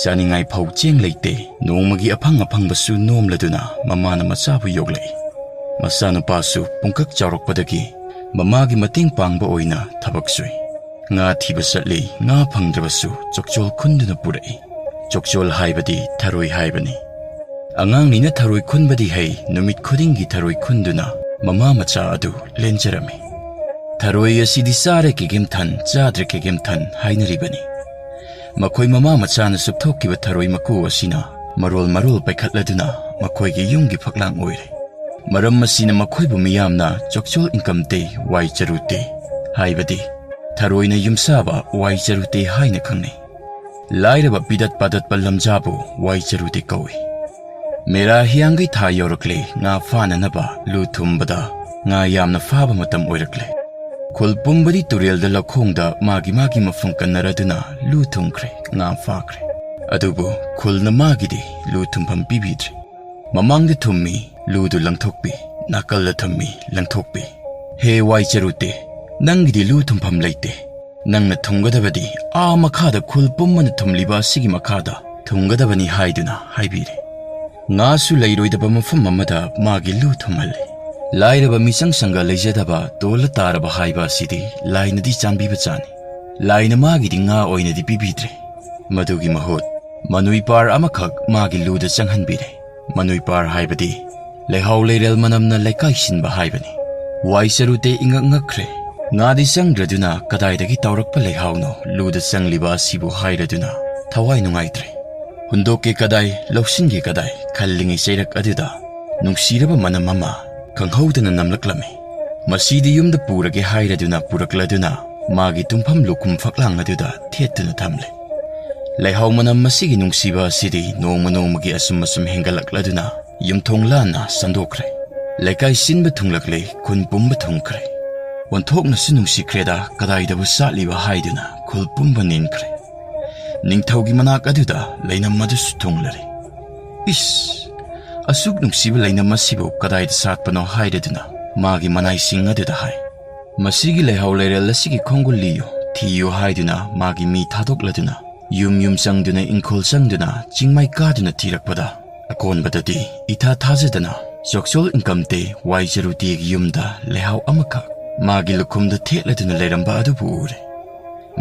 ꯆꯥꯅꯤꯡꯉꯥꯏ ꯐꯥꯎ ꯆꯦꯡ ꯂꯩꯇꯦ꯫ ꯅꯣꯡꯃꯒꯤ ꯑꯐꯪ ꯑꯐꯪꯕꯁꯨ ꯅꯣꯝꯂꯗꯨꯅ ꯃꯃꯥꯅ ꯃꯆꯥꯕꯨ ꯌꯣꯛꯂꯛꯏ꯫ ꯃꯆꯥꯅꯨꯄꯥꯁꯨ ꯄꯨꯡꯀꯛ ꯆꯥꯎꯔꯛꯄꯗꯒꯤ ꯃꯃꯥꯒꯤ ꯃꯇꯦꯡ ꯄꯥꯡꯕ ꯑꯣꯏꯅ ꯊꯕꯛ ꯁꯨꯏ꯫ ꯉꯥ ꯊꯤꯕ ꯆꯠꯂꯤ, ꯉꯥ ꯐꯪꯗ꯭ꯔꯕꯁꯨ ꯆꯣꯛꯆꯣꯜ ꯈꯨꯟꯗꯨꯅ ꯄꯨꯔꯛꯏ꯫ ꯆꯣꯛꯆꯣꯜ ꯍꯥꯏꯕꯗꯤ ꯊꯔꯣꯏ ꯍꯥꯏꯕꯅꯤ꯫ ꯑꯉꯥꯡꯅꯤꯅ ꯊꯔꯣꯏ ꯈꯨꯟꯕꯗꯤ ꯍꯩ, ꯅꯨꯃꯤꯠ ꯈꯨꯗꯤꯡꯒꯤ ꯊꯔꯣꯏ ꯈꯨꯟꯗꯨꯅ ꯃꯃꯥ ꯃꯆꯥ ꯑꯗꯨ ꯂꯦꯟꯖꯔꯝꯃꯤ꯫ ꯊꯔꯣꯏ ꯑꯁꯤꯗꯤ ꯆꯥꯔꯦ ꯀꯦꯒꯦꯝꯊꯟ, ꯆꯥꯗ꯭ꯔꯦ ꯀꯦꯒꯦꯝꯊꯟ ꯍꯥꯏꯅꯔꯤꯕꯅꯤ꯫ ꯃꯈꯣꯏ ꯃꯃꯥ ꯃꯆꯥꯅ ꯆꯨꯞꯊꯣꯛꯈꯤꯕ ꯊꯔꯣꯏ ꯃꯀꯨ ꯑꯁꯤꯅ ꯃꯔꯣꯜ ꯃꯔꯣꯜ ꯄꯩꯈꯠꯂꯗꯨꯅ ꯃꯈꯣꯏꯒꯤ ꯌꯨꯝꯒꯤ ꯐꯛꯂꯥꯡ ꯑꯣꯏꯔꯦ꯫ ꯃꯔꯝ ꯑꯁꯤꯅ ꯃꯈꯣꯏꯕꯨ ꯃꯤꯌꯥꯝꯅ ꯆꯣꯛꯆꯣꯜ ꯏꯟꯀꯝ ꯇꯦ, ꯋꯥꯏ ꯆꯔꯨ ꯇꯦ, ꯍꯥꯏꯕꯗꯤ ꯊꯔꯣꯏꯅ ꯌꯨꯝꯁꯥꯕ ꯋꯥꯏ ꯆꯔꯨ ꯇꯦ ꯍꯥꯏꯅ ꯈꯪꯅꯩ꯫ ꯂꯥꯏꯔꯕ ꯄꯤꯗꯠ ꯄꯥꯗꯠꯄ ꯂꯝꯖꯥꯕꯨ ꯋꯥꯏ ꯆꯔꯨ ꯇꯦ ꯀꯧꯏ꯫ ꯃꯦꯔꯥ ꯍꯤꯌꯥꯡꯒꯩ ꯊꯥ ꯌꯧꯔꯛꯂꯦ, ꯉꯥ ꯐꯥꯅꯅꯕ ꯂꯨ ꯊꯨꯝꯕꯗ ꯉꯥ ꯌꯥꯝꯅ ꯐꯥꯕ ꯃꯇꯝ ꯑꯣꯏꯔꯛꯂꯦ꯫ ꯈꯨꯜ ꯄꯨꯝꯕꯗꯤ ꯇꯨꯔꯦꯜꯗ ꯂꯧꯈꯣꯡꯗ ꯃꯥꯒꯤ ꯃꯥꯒꯤ ꯃꯐꯝ ꯀꯟꯅꯔꯗꯨꯅ ꯂꯨ ꯊꯨꯝꯈ꯭ꯔꯦ, ꯉꯥ ꯐꯥꯈ꯭ꯔꯦ꯫ ꯑꯗꯨꯕꯨ ꯈꯨꯜꯅ ꯃꯥꯒꯤꯗꯤ ꯂꯨ ꯊꯨꯝꯐꯝ ꯄꯤꯕꯤꯗ꯭ꯔꯦ꯫ ꯃꯃꯥꯡꯗ ꯊꯨꯝꯃꯤ, ꯂꯨꯗꯨ ꯂꯪꯊꯣꯛꯄꯤ, ꯅꯥꯀꯜꯗ ꯊꯨꯝꯃꯤ, ꯂꯪꯊꯣꯛꯄꯤ꯫ ꯍꯦ ꯋꯥꯏ ꯆꯔꯨ ꯇꯦ, ꯅꯪꯒꯤꯗꯤ ꯂꯨ ꯊꯨꯝꯐꯝ ꯂꯩꯇꯦ꯫ ꯅꯪꯅ ꯊꯨꯝꯒꯗꯕꯗꯤ ꯑꯥ ꯃꯈꯥꯗ ꯈꯨꯜ ꯄꯨꯝꯕꯅ ꯊꯨꯝꯂꯤꯕ ꯑꯁꯤꯒꯤ ꯃꯈꯥꯗ ꯊꯨꯝꯒꯗꯕꯅꯤ ꯍꯥꯏꯗꯨꯅ ꯍꯥꯏꯕꯤꯔꯦ꯫ ꯉꯥꯁꯨ ꯂꯩꯔꯣꯏꯗꯕ ꯃꯐꯝ ꯑꯃꯗ ꯃꯥꯒꯤ ꯂꯨ ꯊꯨꯝꯍꯜꯂꯦ꯫ ꯂꯥꯏꯔꯕ ꯃꯤꯆꯪ ꯁꯪꯒ ꯂꯩꯖꯗꯕ ꯇꯣꯜꯂ ꯇꯥꯔꯕ ꯍꯥꯏꯕ ꯑꯁꯤꯗꯤ ꯂꯥꯏꯅꯗꯤ ꯆꯥꯟꯕꯤꯕ ꯆꯥꯅꯤ꯫ ꯂꯥꯏꯅ ꯃꯥꯒꯤꯗꯤ ꯉꯥ ꯑꯣꯏꯅꯗꯤ ꯄꯤꯕꯤꯗ꯭ꯔꯦ꯫ ꯃꯗꯨꯒꯤ ꯃꯍꯨꯠ ꯃꯅꯨꯏ ꯄꯥꯔ ꯑꯃꯈꯛ ꯃꯥꯒꯤ ꯂꯨꯗ ꯆꯪꯍꯟꯕꯤꯔꯦ꯫ ꯃꯅꯨꯏ ꯄꯥꯔ ꯍꯥꯏꯕꯗꯤ ꯂꯩꯍꯥꯎ ꯂꯩꯔꯦꯜ ꯃꯅꯝꯅ ꯂꯩꯀꯥꯏ ꯁꯤꯟꯕ ꯍꯥꯏꯕꯅꯤ꯫ ꯋꯥꯏ ꯆꯔꯨ ꯇꯦ ꯏꯉꯛ ꯉꯛꯈ꯭ꯔꯦ꯫ ꯉꯥꯗꯤ ꯆꯪꯗ꯭ꯔꯗꯨꯅ ꯀꯗꯥꯏꯗꯒꯤ ꯇꯧꯔꯛꯄ ꯂꯩꯍꯥꯎꯅꯣ ꯂꯨꯗ ꯆꯪꯂꯤꯕ ꯑꯁꯤꯕꯨ ꯍꯥꯏꯔꯗꯨꯅ ꯊꯋꯥꯏ ꯅꯨꯡꯉꯥꯏꯇ꯭ꯔꯦ꯫ ꯍꯨꯟꯗꯣꯛꯀꯦ ꯀꯗꯥꯏ, ꯂꯧꯁꯤꯟꯒꯦ ꯀꯗꯥꯏ ꯈꯜꯂꯤꯉꯩ ꯆꯩꯔꯛ ꯑꯗꯨꯗ ꯅꯨꯡꯁꯤꯔꯕ ꯃꯅꯝ ꯑꯃ ꯈꯪꯍꯧꯗꯅ ꯅꯝꯂꯛꯂꯝꯃꯤ꯫ ꯃꯁꯤꯗꯤ ꯌꯨꯝꯗ ꯄꯨꯔꯒꯦ ꯍꯥꯏꯔꯗꯨꯅ ꯄꯨꯔꯛꯂꯗꯨꯅ ꯃꯥꯒꯤ ꯇꯨꯝꯐꯝ ꯂꯨꯈꯨꯝ ꯐꯛꯂꯥꯡ ꯑꯗꯨꯗ ꯊꯦꯠꯇꯨꯅ ꯊꯝꯂꯦ꯫ ꯂꯩꯍꯥꯎ ꯃꯅꯝ ꯃꯁꯤꯒꯤ ꯅꯨꯡꯁꯤꯕ ꯑꯁꯤꯗꯤ ꯅꯣꯡꯃ ꯅꯣꯡꯃꯒꯤ ꯑꯁꯨꯝ ꯑꯁꯨꯝ ꯍꯦꯟꯒꯠꯂꯛꯂꯗꯨꯅ ꯌꯨꯝꯊꯣꯡ ꯂꯥꯟꯅ ꯁꯟꯗꯣꯛꯈ꯭ꯔꯦ꯫ ꯂꯩꯀꯥꯏ ꯁꯤꯟꯕ ꯊꯨꯡꯂꯛꯂꯦ, ꯈꯨꯟ ꯄꯨꯝꯕ ꯊꯨꯡꯈ꯭ꯔꯦ꯫ ꯑꯣꯟꯊꯣꯛꯅꯁꯨ ꯅꯨꯡꯁꯤꯈ꯭ꯔꯦꯗ, ꯀꯗꯥꯏꯗꯕꯨ ꯆꯥꯠꯂꯤꯕ ꯍꯥꯏꯗꯨꯅ ꯈꯨꯜ ꯄꯨꯝꯕ ꯅꯤꯟꯈ꯭ꯔꯦ꯫ ꯅꯤꯡꯊꯧꯒꯤ ꯃꯅꯥꯛ ꯑꯗꯨꯗ ꯂꯩꯅꯝ ꯑꯗꯨꯁꯨ ꯊꯨꯡꯂꯔꯦ꯫ ꯏꯁ! ꯑꯁꯨꯛ ꯅꯨꯡꯁꯤꯕ ꯂꯩꯅꯝ ꯑꯁꯤꯕꯨ ꯀꯗꯥꯏꯗ ꯁꯥꯠꯄꯅꯣ ꯍꯥꯏꯔꯗꯨꯅ ꯃꯥꯒꯤ ꯃꯅꯥꯏꯁꯤꯡ ꯑꯗꯨꯗ ꯍꯥꯏ꯫ ꯃꯁꯤꯒꯤ ꯂꯩꯍꯥꯎ ꯂꯩꯔꯦꯜ ꯑꯁꯤꯒꯤ ꯈꯣꯡꯒꯨꯜ ꯂꯤꯌꯨ, ꯊꯤꯌꯨ ꯍꯥꯏꯗꯨꯅ ꯃꯥꯒꯤ ꯃꯤ ꯊꯥꯗꯣꯛꯂꯗꯨꯅ ꯌꯨꯝ ꯌꯨꯝ ꯆꯪꯗꯨꯅ ꯏꯪꯈꯣꯜ ꯆꯪꯗꯨꯅ ꯆꯤꯡꯃꯩ ꯀꯥꯗꯨꯅ ꯊꯤꯔꯛꯄꯗ ꯑꯀꯣꯟꯕꯗꯗꯤ ꯏꯊꯥ ꯊꯥꯖꯗꯅ ꯆꯣꯛꯆꯣꯜ ꯏꯟꯀꯝ ꯇꯦ ꯋꯥꯏ ꯆꯔꯨ ꯇꯦꯒꯤ ꯌꯨꯝꯗ ꯂꯩꯍꯥꯎ ꯑꯃꯈꯛ ꯃꯥꯒꯤ ꯂꯨꯈꯨꯝꯗ ꯊꯦꯠꯂꯗꯨꯅ ꯂꯩꯔꯝꯕ ꯑꯗꯨꯕꯨ ꯎꯔꯦ꯫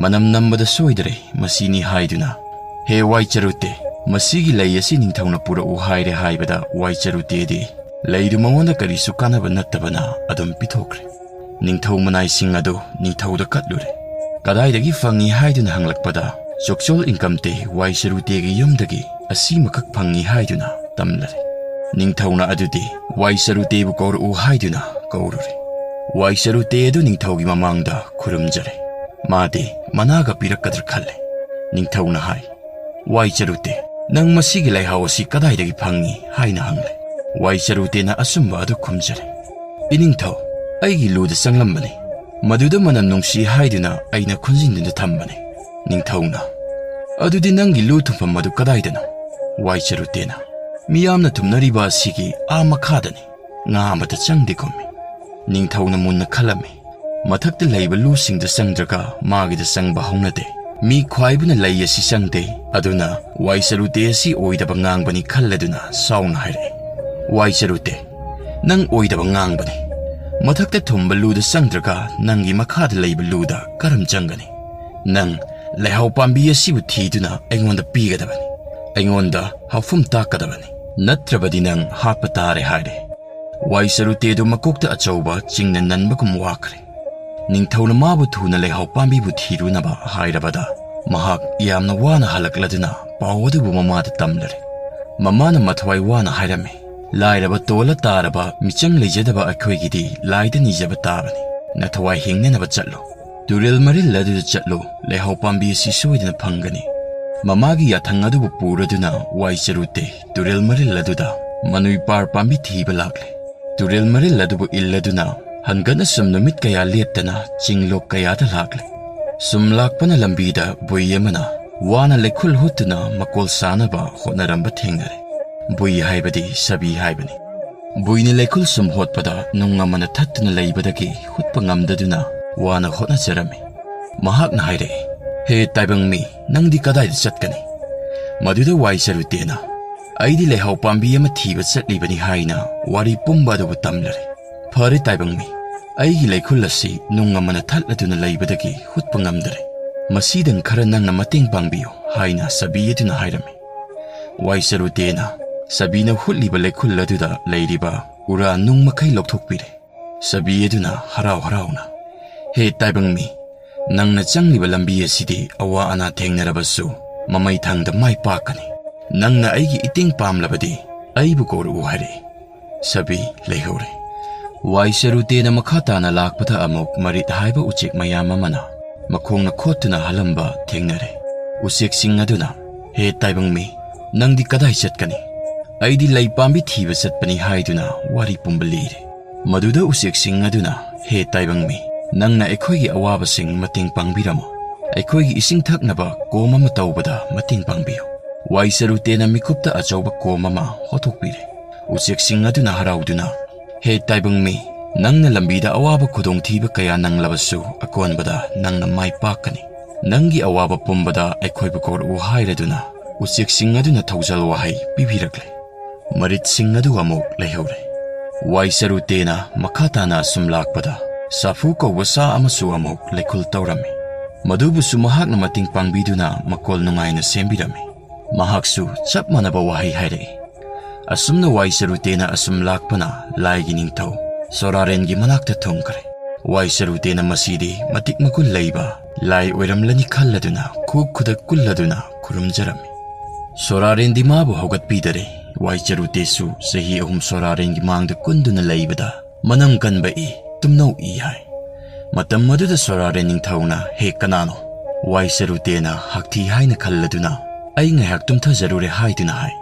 ꯃꯅꯝ ꯅꯝꯕꯗ ꯁꯣꯏꯗꯔꯦ ꯃꯁꯤꯅꯤ ꯍꯥꯏꯗꯨꯅ "ꯍꯦ ꯋꯥꯏ ꯆꯔꯨꯇꯦ, ꯃꯁꯤꯒꯤ ꯂꯩ ꯑꯁꯤ ꯅꯤꯡꯊꯧꯅ ꯄꯨꯔꯛꯎ ꯍꯥꯏꯔꯦ" ꯍꯥꯏꯕꯗ ꯋꯥꯏ ꯆꯔꯨꯇꯦꯗꯤ ꯂꯩꯗꯨ ꯃꯉꯣꯟꯗ ꯀꯔꯤꯁꯨ ꯀꯥꯟꯅꯕ ꯅꯠꯇꯕꯅ ꯑꯗꯨꯝ ꯄꯤꯊꯣꯛꯈ꯭ꯔꯦ꯫ ꯅꯤꯡꯊꯧ ꯃꯅꯥꯏꯁꯤꯡ ꯑꯗꯨ ꯅꯤꯡꯊꯧꯗ ꯀꯠꯂꯨꯔꯦ꯫ "ꯀꯗꯥꯏꯗꯒꯤ ꯐꯪꯉꯤ?" ꯍꯥꯏꯗꯨꯅ ꯍꯪꯂꯛꯄꯗ, ꯆꯣꯛꯆꯣꯜ ꯏꯟꯀꯝꯇꯦ ꯋꯥꯏ ꯆꯔꯨꯇꯦꯒꯤ ꯌꯨꯝꯗꯒꯤ ꯑꯁꯤꯃꯈꯛ ꯐꯪꯉꯤ ꯍꯥꯏꯗꯨꯅ ꯇꯝꯂꯔꯦ꯫ ꯅꯤꯡꯊꯧꯅ ꯑꯗꯨꯗꯤ ꯋꯥꯏ ꯆꯔꯨꯇꯦꯕꯨ ꯀꯧꯔꯛꯎ ꯍꯥꯏꯗꯨꯅ ꯀꯧꯔꯨꯔꯦ꯫ ꯋꯥꯏ ꯆꯔꯨꯇꯦ ꯑꯗꯨ ꯅꯤꯡꯊꯧꯒꯤ ꯃꯃꯥꯡꯗ ꯈꯨꯔꯨꯝꯖꯔꯦ꯫ ꯃꯥꯗꯤ ꯃꯅꯥꯒ ꯄꯤꯔꯛꯀꯗ꯭ꯔꯥ ꯈꯜꯂꯦ꯫ ꯅꯤꯡꯊꯧꯅ ꯍꯥꯏ, "ꯋꯥꯏ ꯆꯔꯨꯇꯦ, ꯅꯪ ꯃꯁꯤꯒꯤ ꯂꯩꯍꯥꯎ ꯑꯁꯤ ꯀꯗꯥꯏꯗꯒꯤ ꯐꯪꯉꯤ?" ꯍꯥꯏꯅ ꯍꯪꯂꯦ꯫ ꯋꯥꯏ ꯆꯔꯨꯇꯦꯅ ꯑꯆꯨꯝꯕ ꯑꯗꯨ ꯈꯨꯝꯖꯔꯦ꯫ "ꯏꯅꯤꯡꯊꯧ, ꯑꯩꯒꯤ ꯂꯨꯗ ꯆꯪꯂꯝꯕꯅꯤ꯫ ꯃꯗꯨꯗ ꯃꯅꯝ ꯅꯨꯡꯁꯤ ꯍꯥꯏꯗꯨꯅ ꯑꯩꯅ ꯈꯨꯟꯖꯤꯟꯗꯨꯅ ꯊꯝꯕꯅꯤ꯫" ꯅꯤꯡꯊꯧꯅ, "ꯑꯗꯨꯗꯤ ꯅꯪꯒꯤ ꯂꯨ ꯊꯨꯝꯐꯝ ꯑꯗꯨ ꯀꯗꯥꯏꯗꯅꯣ?" ꯋꯥꯏ ꯆꯔꯨꯇꯦꯅ, "ꯃꯤꯌꯥꯝꯅ ꯊꯨꯝꯅꯔꯤꯕ ꯑꯁꯤꯒꯤ ꯑꯥ ꯃꯈꯥꯗꯅꯤ꯫ ꯉꯥ ꯑꯃꯠꯇ ꯆꯪꯗꯦ" ꯈꯨꯝꯃꯤ꯫ ꯅꯤꯡꯊꯧꯅ ꯃꯨꯟꯅ ꯈꯜꯂꯝꯃꯤ꯫ ꯃꯊꯛꯇ ꯂꯩꯕ ꯂꯨꯁꯤꯡꯗ ꯆꯪꯗ꯭ꯔꯒ ꯃꯥꯒꯤꯗ ꯆꯪꯕ ꯍꯧꯅꯗꯦ꯫ ꯃꯤ ꯈ꯭ꯋꯥꯏꯕꯅ ꯂꯩ ꯑꯁꯤ ꯆꯪꯗꯦ, ꯑꯗꯨꯅ ꯋꯥꯏ ꯆꯔꯨꯇꯦ ꯑꯁꯤ ꯑꯣꯏꯗꯕ ꯉꯥꯡꯕꯅꯤ ꯈꯜꯂꯗꯨꯅ ꯁꯥꯎꯅ ꯍꯥꯏꯔꯛꯏ, "ꯋꯥꯏ ꯆꯔꯨꯇꯦ, ꯅꯪ ꯑꯣꯏꯗꯕ ꯉꯥꯡꯕꯅꯤ꯫ ꯃꯊꯛꯇ ꯊꯨꯝꯕ ꯂꯨꯗ ꯆꯪꯗ꯭ꯔꯒ ꯅꯪꯒꯤ ꯃꯈꯥꯗ ꯂꯩꯕ ꯂꯨꯗ ꯀꯔꯝ ꯆꯪꯒꯅꯤ? ꯅꯪ ꯂꯩꯍꯥꯎ ꯄꯥꯝꯕꯤ ꯑꯁꯤꯕꯨ ꯊꯤꯗꯨꯅ ꯑꯩꯉꯣꯟꯗ ꯄꯤꯒꯗꯕꯅꯤ꯫ ꯑꯩꯉꯣꯟꯗ ꯍꯥꯎꯐꯝ ꯇꯥꯛꯀꯗꯕꯅꯤ꯫ ꯅꯠꯇ꯭ꯔꯕꯗꯤ ꯅꯪ ꯍꯥꯠꯄ ꯇꯥꯔꯦ" ꯍꯥꯏꯔꯦ꯫ ꯋꯥꯏ ꯆꯔꯨꯇꯦꯗꯨ ꯃꯀꯣꯛꯇ ꯑꯆꯧꯕ ꯆꯤꯡꯅ ꯅꯟꯕꯒꯨꯝ ꯋꯥꯈ꯭ꯔꯦ꯫ ꯅꯤꯡꯊꯧꯅ ꯃꯥꯕꯨ ꯊꯨꯅ ꯂꯩꯍꯥꯎ ꯄꯥꯝꯕꯤꯕꯨ ꯊꯤꯔꯨꯅꯕ ꯍꯥꯏꯔꯕꯗ, ꯃꯍꯥꯛ ꯌꯥꯝꯅ ꯋꯥꯅ ꯍꯜꯂꯛꯂꯗꯨꯅ ꯄꯥꯎ ꯑꯗꯨꯕꯨ ꯃꯃꯥꯗ ꯇꯝꯂꯔꯦ꯫ ꯃꯃꯥꯅ ꯃꯊ꯭ꯋꯥꯏ ꯋꯥꯅ ꯍꯥꯏꯔꯝꯃꯤ, "ꯂꯥꯏꯔꯕ ꯇꯣꯜꯂ ꯇꯥꯔꯕ ꯃꯤꯆꯪ ꯂꯩꯖꯗꯕ ꯑꯩꯈꯣꯏꯒꯤꯗꯤ ꯂꯥꯏꯗ ꯅꯤꯖꯕ ꯇꯥꯕꯅꯤ꯫ ꯅꯊꯋꯥꯏ ꯍꯤꯡꯅꯅꯕ ꯆꯠꯂꯨ꯫ ꯇꯨꯔꯦꯜ ꯃꯔꯤꯜ ꯑꯗꯨꯗ ꯆꯠꯂꯨ, ꯂꯩꯍꯥꯎ ꯄꯥꯝꯕꯤ ꯑꯁꯤ ꯁꯣꯏꯗꯅ ꯐꯪꯒꯅꯤ꯫" ꯃꯃꯥꯒꯤ ꯌꯥꯊꯪ ꯑꯗꯨꯕꯨ ꯄꯨꯔꯗꯨꯅ ꯋꯥꯏ ꯆꯔꯨꯇꯦ ꯇꯨꯔꯦꯜ ꯃꯔꯤꯜ ꯑꯗꯨꯗ ꯃꯅꯨꯏ ꯄꯥꯔ ꯄꯥꯝꯕꯤ ꯊꯤꯕ ꯂꯥꯛꯂꯦ꯫ ꯇꯨꯔꯦꯜ ꯃꯔꯤꯜ ꯑꯗꯨꯕꯨ ꯏꯜꯂꯗꯨꯅ ꯍꯟꯒꯠꯅ ꯁꯨꯝ ꯅꯨꯃꯤꯠ ꯀꯌꯥ ꯂꯦꯞꯇꯅ ꯆꯤꯡꯂꯣꯛ ꯀꯌꯥꯗ ꯂꯥꯛꯂꯦ꯫ ꯁꯨꯝ ꯂꯥꯛꯄꯅ ꯂꯝꯕꯤꯗ ꯕꯨꯏ ꯑꯃꯅ ꯋꯥꯅ ꯂꯩꯈꯨꯜ ꯍꯨꯠꯇꯨꯅ ꯃꯀꯣꯜ ꯁꯥꯅꯕ ꯍꯣꯠꯅꯔꯝꯕ ꯊꯦꯡꯅꯔꯦ꯫ ꯕꯨꯏ ꯍꯥꯏꯕꯗꯤ ꯁꯥꯕꯤ ꯍꯥꯏꯕꯅꯤ꯫ ꯕꯨꯏꯅ ꯂꯩꯈꯨꯜ ꯁꯨꯝ ꯍꯣꯠꯄꯗ ꯅꯨꯡ ꯑꯃꯅ ꯊꯠꯇꯨꯅ ꯂꯩꯕꯗꯒꯤ ꯍꯨꯠꯄ ꯉꯝꯗꯗꯨꯅ ꯋꯥꯅ ꯍꯣꯠꯅꯖꯔꯝꯃꯤ꯫ ꯃꯍꯥꯛꯅ ꯍꯥꯏꯔꯛꯏ, "ꯍꯦ ꯇꯥꯏꯕꯪ ꯃꯤ, ꯅꯪꯗꯤ ꯀꯗꯥꯏꯗ ꯆꯠꯀꯅꯤ?" ꯃꯗꯨꯗ ꯋꯥꯏ ꯆꯔꯨꯇꯦꯅ, "ꯑꯩꯗꯤ ꯂꯩꯍꯥꯎ ꯄꯥꯝꯕꯤ ꯑꯃ ꯊꯤꯕ ꯆꯠꯂꯤꯕꯅꯤ" ꯍꯥꯏꯅ ꯋꯥꯔꯤ ꯄꯨꯝꯕ ꯑꯗꯨꯕꯨ ꯇꯝꯂꯔꯦ꯫ "ꯐꯔꯦ ꯇꯥꯏꯕꯪ ꯃꯤ, ꯑꯩꯒꯤ ꯂꯩꯈꯨꯜ ꯑꯁꯤ ꯅꯨꯡ ꯑꯃꯅ ꯊꯠꯂꯗꯨꯅ ꯂꯩꯕꯗꯒꯤ ꯍꯨꯠꯄ ꯉꯝꯗꯔꯦ꯫ "ꯃꯁꯤꯗꯪ ꯈꯔ ꯅꯪꯅ ꯃꯇꯦꯡ ꯄꯥꯡꯕꯤꯌꯨ" ꯍꯥꯏꯅ ꯁꯥꯕꯤ ꯑꯗꯨꯅ ꯍꯥꯏꯔꯝꯃꯤ꯫ ꯋꯥꯏ ꯆꯔꯨꯇꯦꯅ ꯁꯥꯕꯤꯅ ꯍꯨꯠꯂꯤꯕ ꯂꯩꯈꯨꯜ ꯑꯗꯨꯗ ꯂꯩꯔꯤꯕ ꯎꯔꯥ ꯅꯨꯡ ꯃꯈꯩ ꯂꯧꯊꯣꯛꯄꯤꯔꯦ꯫ ꯁꯥꯕꯤ ꯑꯗꯨꯅ ꯍꯔꯥꯎ ꯍꯔꯥꯎꯅ, "ꯍꯦ ꯇꯥꯏꯕꯪ ꯃꯤ, ꯅꯪꯅ ꯆꯪꯂꯤꯕ ꯂꯝꯕꯤ ꯑꯁꯤꯗꯤ ꯑꯋꯥ ꯑꯅꯥ ꯊꯦꯡꯅꯔꯕꯁꯨ ꯃꯃꯩ ꯊꯥꯡꯗ ꯃꯥꯏ ꯄꯥꯛꯀꯅꯤ꯫ ꯅꯪꯅ ꯑꯩꯒꯤ ꯏꯇꯦꯡ ꯄꯥꯝꯂꯕꯗꯤ ꯑꯩꯕꯨ ꯀꯧꯔꯛꯎ" ꯍꯥꯏꯔꯛꯏ꯫ ꯁꯥꯕꯤ ꯂꯩꯍꯧꯔꯦ꯫ ꯋꯥꯏ ꯆꯔꯨꯇꯦꯅ ꯃꯈꯥ ꯇꯥꯅ ꯂꯥꯛꯄꯗ ꯑꯃꯨꯛ ꯃꯔꯤꯠ ꯍꯥꯏꯕ ꯎꯆꯦꯛ ꯃꯌꯥꯝ ꯑꯃꯅ ꯃꯈꯣꯡꯅ ꯈꯣꯠꯇꯨꯅ ꯍꯜꯂꯝꯕ ꯊꯦꯡꯅꯔꯦ꯫ ꯎꯆꯦꯛꯁꯤꯡ ꯑꯗꯨꯅ, "ꯍꯦ ꯇꯥꯏꯕꯪ ꯃꯤ, ꯅꯪꯗꯤ ꯀꯗꯥꯏ ꯆꯠꯀꯅꯤ? ꯑꯩꯗꯤ ꯂꯩ ꯄꯥꯝꯕꯤ ꯊꯤꯕ ꯆꯠꯄꯅꯤ" ꯍꯥꯏꯗꯨꯅ ꯋꯥꯔꯤ ꯄꯨꯝꯕ ꯂꯤꯔꯦ꯫ ꯃꯗꯨꯗ ꯎꯆꯦꯛꯁꯤꯡ ꯑꯗꯨꯅ, "ꯍꯦ ꯇꯥꯏꯕꯪ ꯃꯤ, ꯅꯪꯅ ꯑꯩꯈꯣꯏꯒꯤ ꯑꯋꯥꯕꯁꯤꯡ ꯃꯇꯦꯡ ꯄꯥꯡꯕꯤꯔꯝꯃꯨ꯫ ꯑꯩꯈꯣꯏꯒꯤ ꯏꯁꯤꯡ ꯊꯛꯅꯕ ꯀꯣꯝ ꯑꯃ ꯇꯧꯕꯗ ꯃꯇꯦꯡ ꯄꯥꯡꯕꯤꯌꯨ"꯫ ꯋꯥꯏ ꯆꯔꯨꯇꯦꯅ ꯃꯤꯀꯨꯞꯇ ꯑꯆꯧꯕ ꯀꯣꯝ ꯑꯃ ꯍꯣꯠꯇꯣꯛꯄꯤꯔꯦ꯫ ꯎꯆꯦꯛꯁꯤꯡ ꯑꯗꯨꯅ ꯍꯔꯥꯎꯗꯨꯅ, "ꯍꯦ ꯇꯥꯏꯕꯪ ꯃꯤ, ꯅꯪꯅ ꯂꯝꯕꯤꯗ ꯑꯋꯥꯕ ꯈꯨꯗꯣꯡꯊꯤꯕ ꯀꯌꯥ ꯅꯪꯂꯕꯁꯨ ꯑꯀꯣꯟꯕꯗ ꯅꯪꯅ ꯃꯥꯏ ꯄꯥꯛꯀꯅꯤ꯫ ꯅꯪꯒꯤ ꯑꯋꯥꯕ ꯄꯨꯝꯕꯗ ꯑꯩꯈꯣꯏꯕꯨ ꯀꯧꯔꯛꯎ" ꯍꯥꯏꯔꯗꯨꯅ ꯎꯆꯦꯛꯁꯤꯡ ꯑꯗꯨꯅ ꯊꯧꯖꯥꯜ ꯋꯥꯍꯩ ꯄꯤꯕꯤꯔꯛꯂꯦ꯫ ꯃꯔꯤꯠꯁꯤꯡ ꯑꯗꯨ ꯑꯃꯨꯛ ꯂꯩꯍꯧꯔꯦ꯫ ꯋꯥꯏ ꯆꯔꯨꯇꯦꯅ ꯃꯈꯥ ꯇꯥꯅ ꯑꯁꯨꯝ ꯂꯥꯛꯄꯗ ꯁꯥꯐꯨ ꯀꯧꯕ ꯁꯥ ꯑꯃꯁꯨ ꯑꯃꯨꯛ ꯂꯩꯈꯨꯜ ꯇꯧꯔꯝꯃꯤ꯫ ꯃꯗꯨꯕꯨꯁꯨ ꯃꯍꯥꯛꯅ ꯃꯇꯦꯡ ꯄꯥꯡꯕꯤꯗꯨꯅ ꯃꯀꯣꯜ ꯅꯨꯡꯉꯥꯏꯅ ꯁꯦꯝꯕꯤꯔꯝꯃꯤ꯫ ꯃꯍꯥꯛꯁꯨ ꯆꯞ ꯃꯥꯟꯅꯕ ꯋꯥꯍꯩ ꯍꯥꯏꯔꯛꯏ꯫ ꯑꯁꯨꯝꯅ ꯋꯥꯏ ꯆꯔꯨꯇꯦꯅ ꯑꯁꯨꯝ ꯂꯥꯛꯄꯅ ꯂꯥꯏꯒꯤ ꯅꯤꯡꯊꯧ ꯁꯣꯔꯥꯔꯦꯟꯒꯤ ꯃꯅꯥꯛꯇ ꯊꯨꯡꯈ꯭ꯔꯦ꯫ ꯋꯥꯏ ꯆꯔꯨꯇꯦꯅ ꯃꯁꯤꯗꯤ ꯃꯇꯤꯛ ꯃꯒꯨꯟ ꯂꯩꯕ ꯂꯥꯏ ꯑꯣꯏꯔꯝꯂꯅꯤ ꯈꯜꯂꯗꯨꯅ ꯈꯨ ꯈꯨꯗꯛ ꯀꯨꯜꯂꯗꯨꯅ ꯈꯨꯔꯨꯝꯖꯔꯝꯃꯤ꯫ ꯁꯣꯔꯥꯔꯦꯟꯗꯤ ꯃꯥꯕꯨ ꯍꯧꯒꯠꯄꯤꯗꯔꯦ꯫ ꯋꯥꯏ ꯆꯔꯨꯇꯦꯁꯨ ꯆꯍꯤ ꯑꯍꯨꯝ ꯁꯣꯔꯥꯔꯦꯟꯒꯤ ꯃꯥꯡꯗ ꯀꯨꯟꯗꯨꯅ ꯂꯩꯕꯗ ꯃꯅꯝ ꯀꯟꯕ ꯏ, ꯇꯨꯝꯅꯧ ꯏ ꯍꯥꯏ꯫ ꯃꯇꯝ ꯑꯗꯨꯗ ꯁꯣꯔꯥꯔꯦꯟ ꯅꯤꯡꯊꯧꯅ, "ꯍꯦ ꯀꯅꯥꯅꯣ?" ꯋꯥꯏ ꯆꯔꯨꯇꯦꯅ ꯍꯥꯛꯊꯤ ꯍꯥꯏꯅ ꯈꯜꯂꯗꯨꯅ, "ꯑꯩ ꯉꯥꯏꯍꯥꯛ ꯇꯨꯝꯊꯖꯔꯨꯔꯦ" ꯍꯥꯏꯗꯨꯅ ꯍꯥꯏ꯫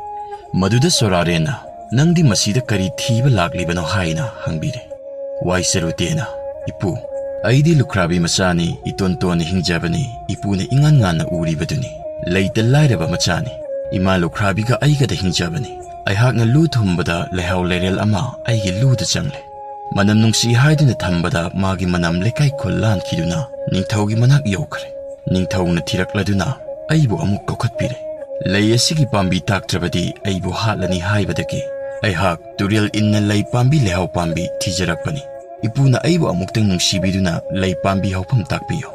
ꯃꯗꯨꯗ ꯁꯣꯔꯥꯔꯦꯟꯅ, "ꯅꯪꯗꯤ ꯃꯁꯤꯗ ꯀꯔꯤ ꯊꯤꯕ ꯂꯥꯛꯂꯤꯕꯅꯣ?" ꯍꯥꯏꯅ ꯍꯪꯕꯤꯔꯦ꯫ ꯋꯥꯏ ꯆꯔꯨꯇꯦꯅ, "ꯏꯄꯨ, ꯑꯩꯗꯤ ꯂꯨꯈ꯭ꯔꯥꯕꯤ ꯃꯆꯥꯅꯤ, ꯏꯇꯣꯟ ꯇꯣꯟꯅ ꯍꯤꯡꯖꯕꯅꯤ, ꯏꯄꯨꯅ ꯏꯉꯥꯟ ꯉꯥꯟꯅ ꯎꯔꯤꯕꯗꯨꯅꯤ꯫ ꯂꯩꯇ ꯂꯥꯏꯔꯕ ꯃꯆꯥꯅꯤ꯫ ꯏꯃꯥ ꯂꯨꯈ꯭ꯔꯥꯕꯤꯒ ꯑꯩꯒꯗ ꯍꯤꯡꯖꯕꯅꯤ꯫ ꯑꯩꯍꯥꯛꯅ ꯂꯨ ꯊꯨꯝꯕꯗ ꯂꯩꯍꯥꯎ ꯂꯩꯔꯦꯜ ꯑꯃ ꯑꯩꯒꯤ ꯂꯨꯗ ꯆꯪꯂꯦ꯫ ꯃꯅꯝ ꯅꯨꯡꯁꯤ ꯍꯥꯏꯗꯨꯅ ꯊꯝꯕꯗ ꯃꯥꯒꯤ ꯃꯅꯝ ꯂꯩꯀꯥꯏ ꯈꯨꯜ ꯂꯥꯟꯈꯤꯗꯨꯅ ꯅꯤꯡꯊꯧꯒꯤ ꯃꯅꯥꯛ ꯌꯧꯈ꯭ꯔꯦ꯫ ꯅꯤꯡꯊꯧꯅ ꯊꯤꯔꯛꯂꯗꯨꯅ ꯑꯩꯕꯨ ꯑꯃꯨꯛ ꯀꯧꯈꯠꯄꯤꯔꯦ꯫ ꯂꯩ ꯑꯁꯤꯒꯤ ꯄꯥꯝꯕꯤ ꯇꯥꯛꯇ꯭ꯔꯕꯗꯤ ꯑꯩꯕꯨ ꯍꯥꯠꯂꯅꯤ ꯍꯥꯏꯕꯗꯒꯤ ꯑꯩꯍꯥꯛ ꯇꯨꯔꯦꯜ ꯏꯟꯅ ꯂꯩ ꯄꯥꯝꯕꯤ ꯂꯩꯍꯥꯎ ꯄꯥꯝꯕꯤ ꯊꯤꯖꯔꯛꯄꯅꯤ꯫ ꯏꯄꯨꯅ ꯑꯩꯕꯨ ꯑꯃꯨꯛꯇꯪ ꯅꯨꯡꯁꯤꯕꯤꯗꯨꯅ ꯂꯩ ꯄꯥꯝꯕꯤ ꯍꯧꯐꯝ ꯇꯥꯛꯄꯤꯌꯨ"꯫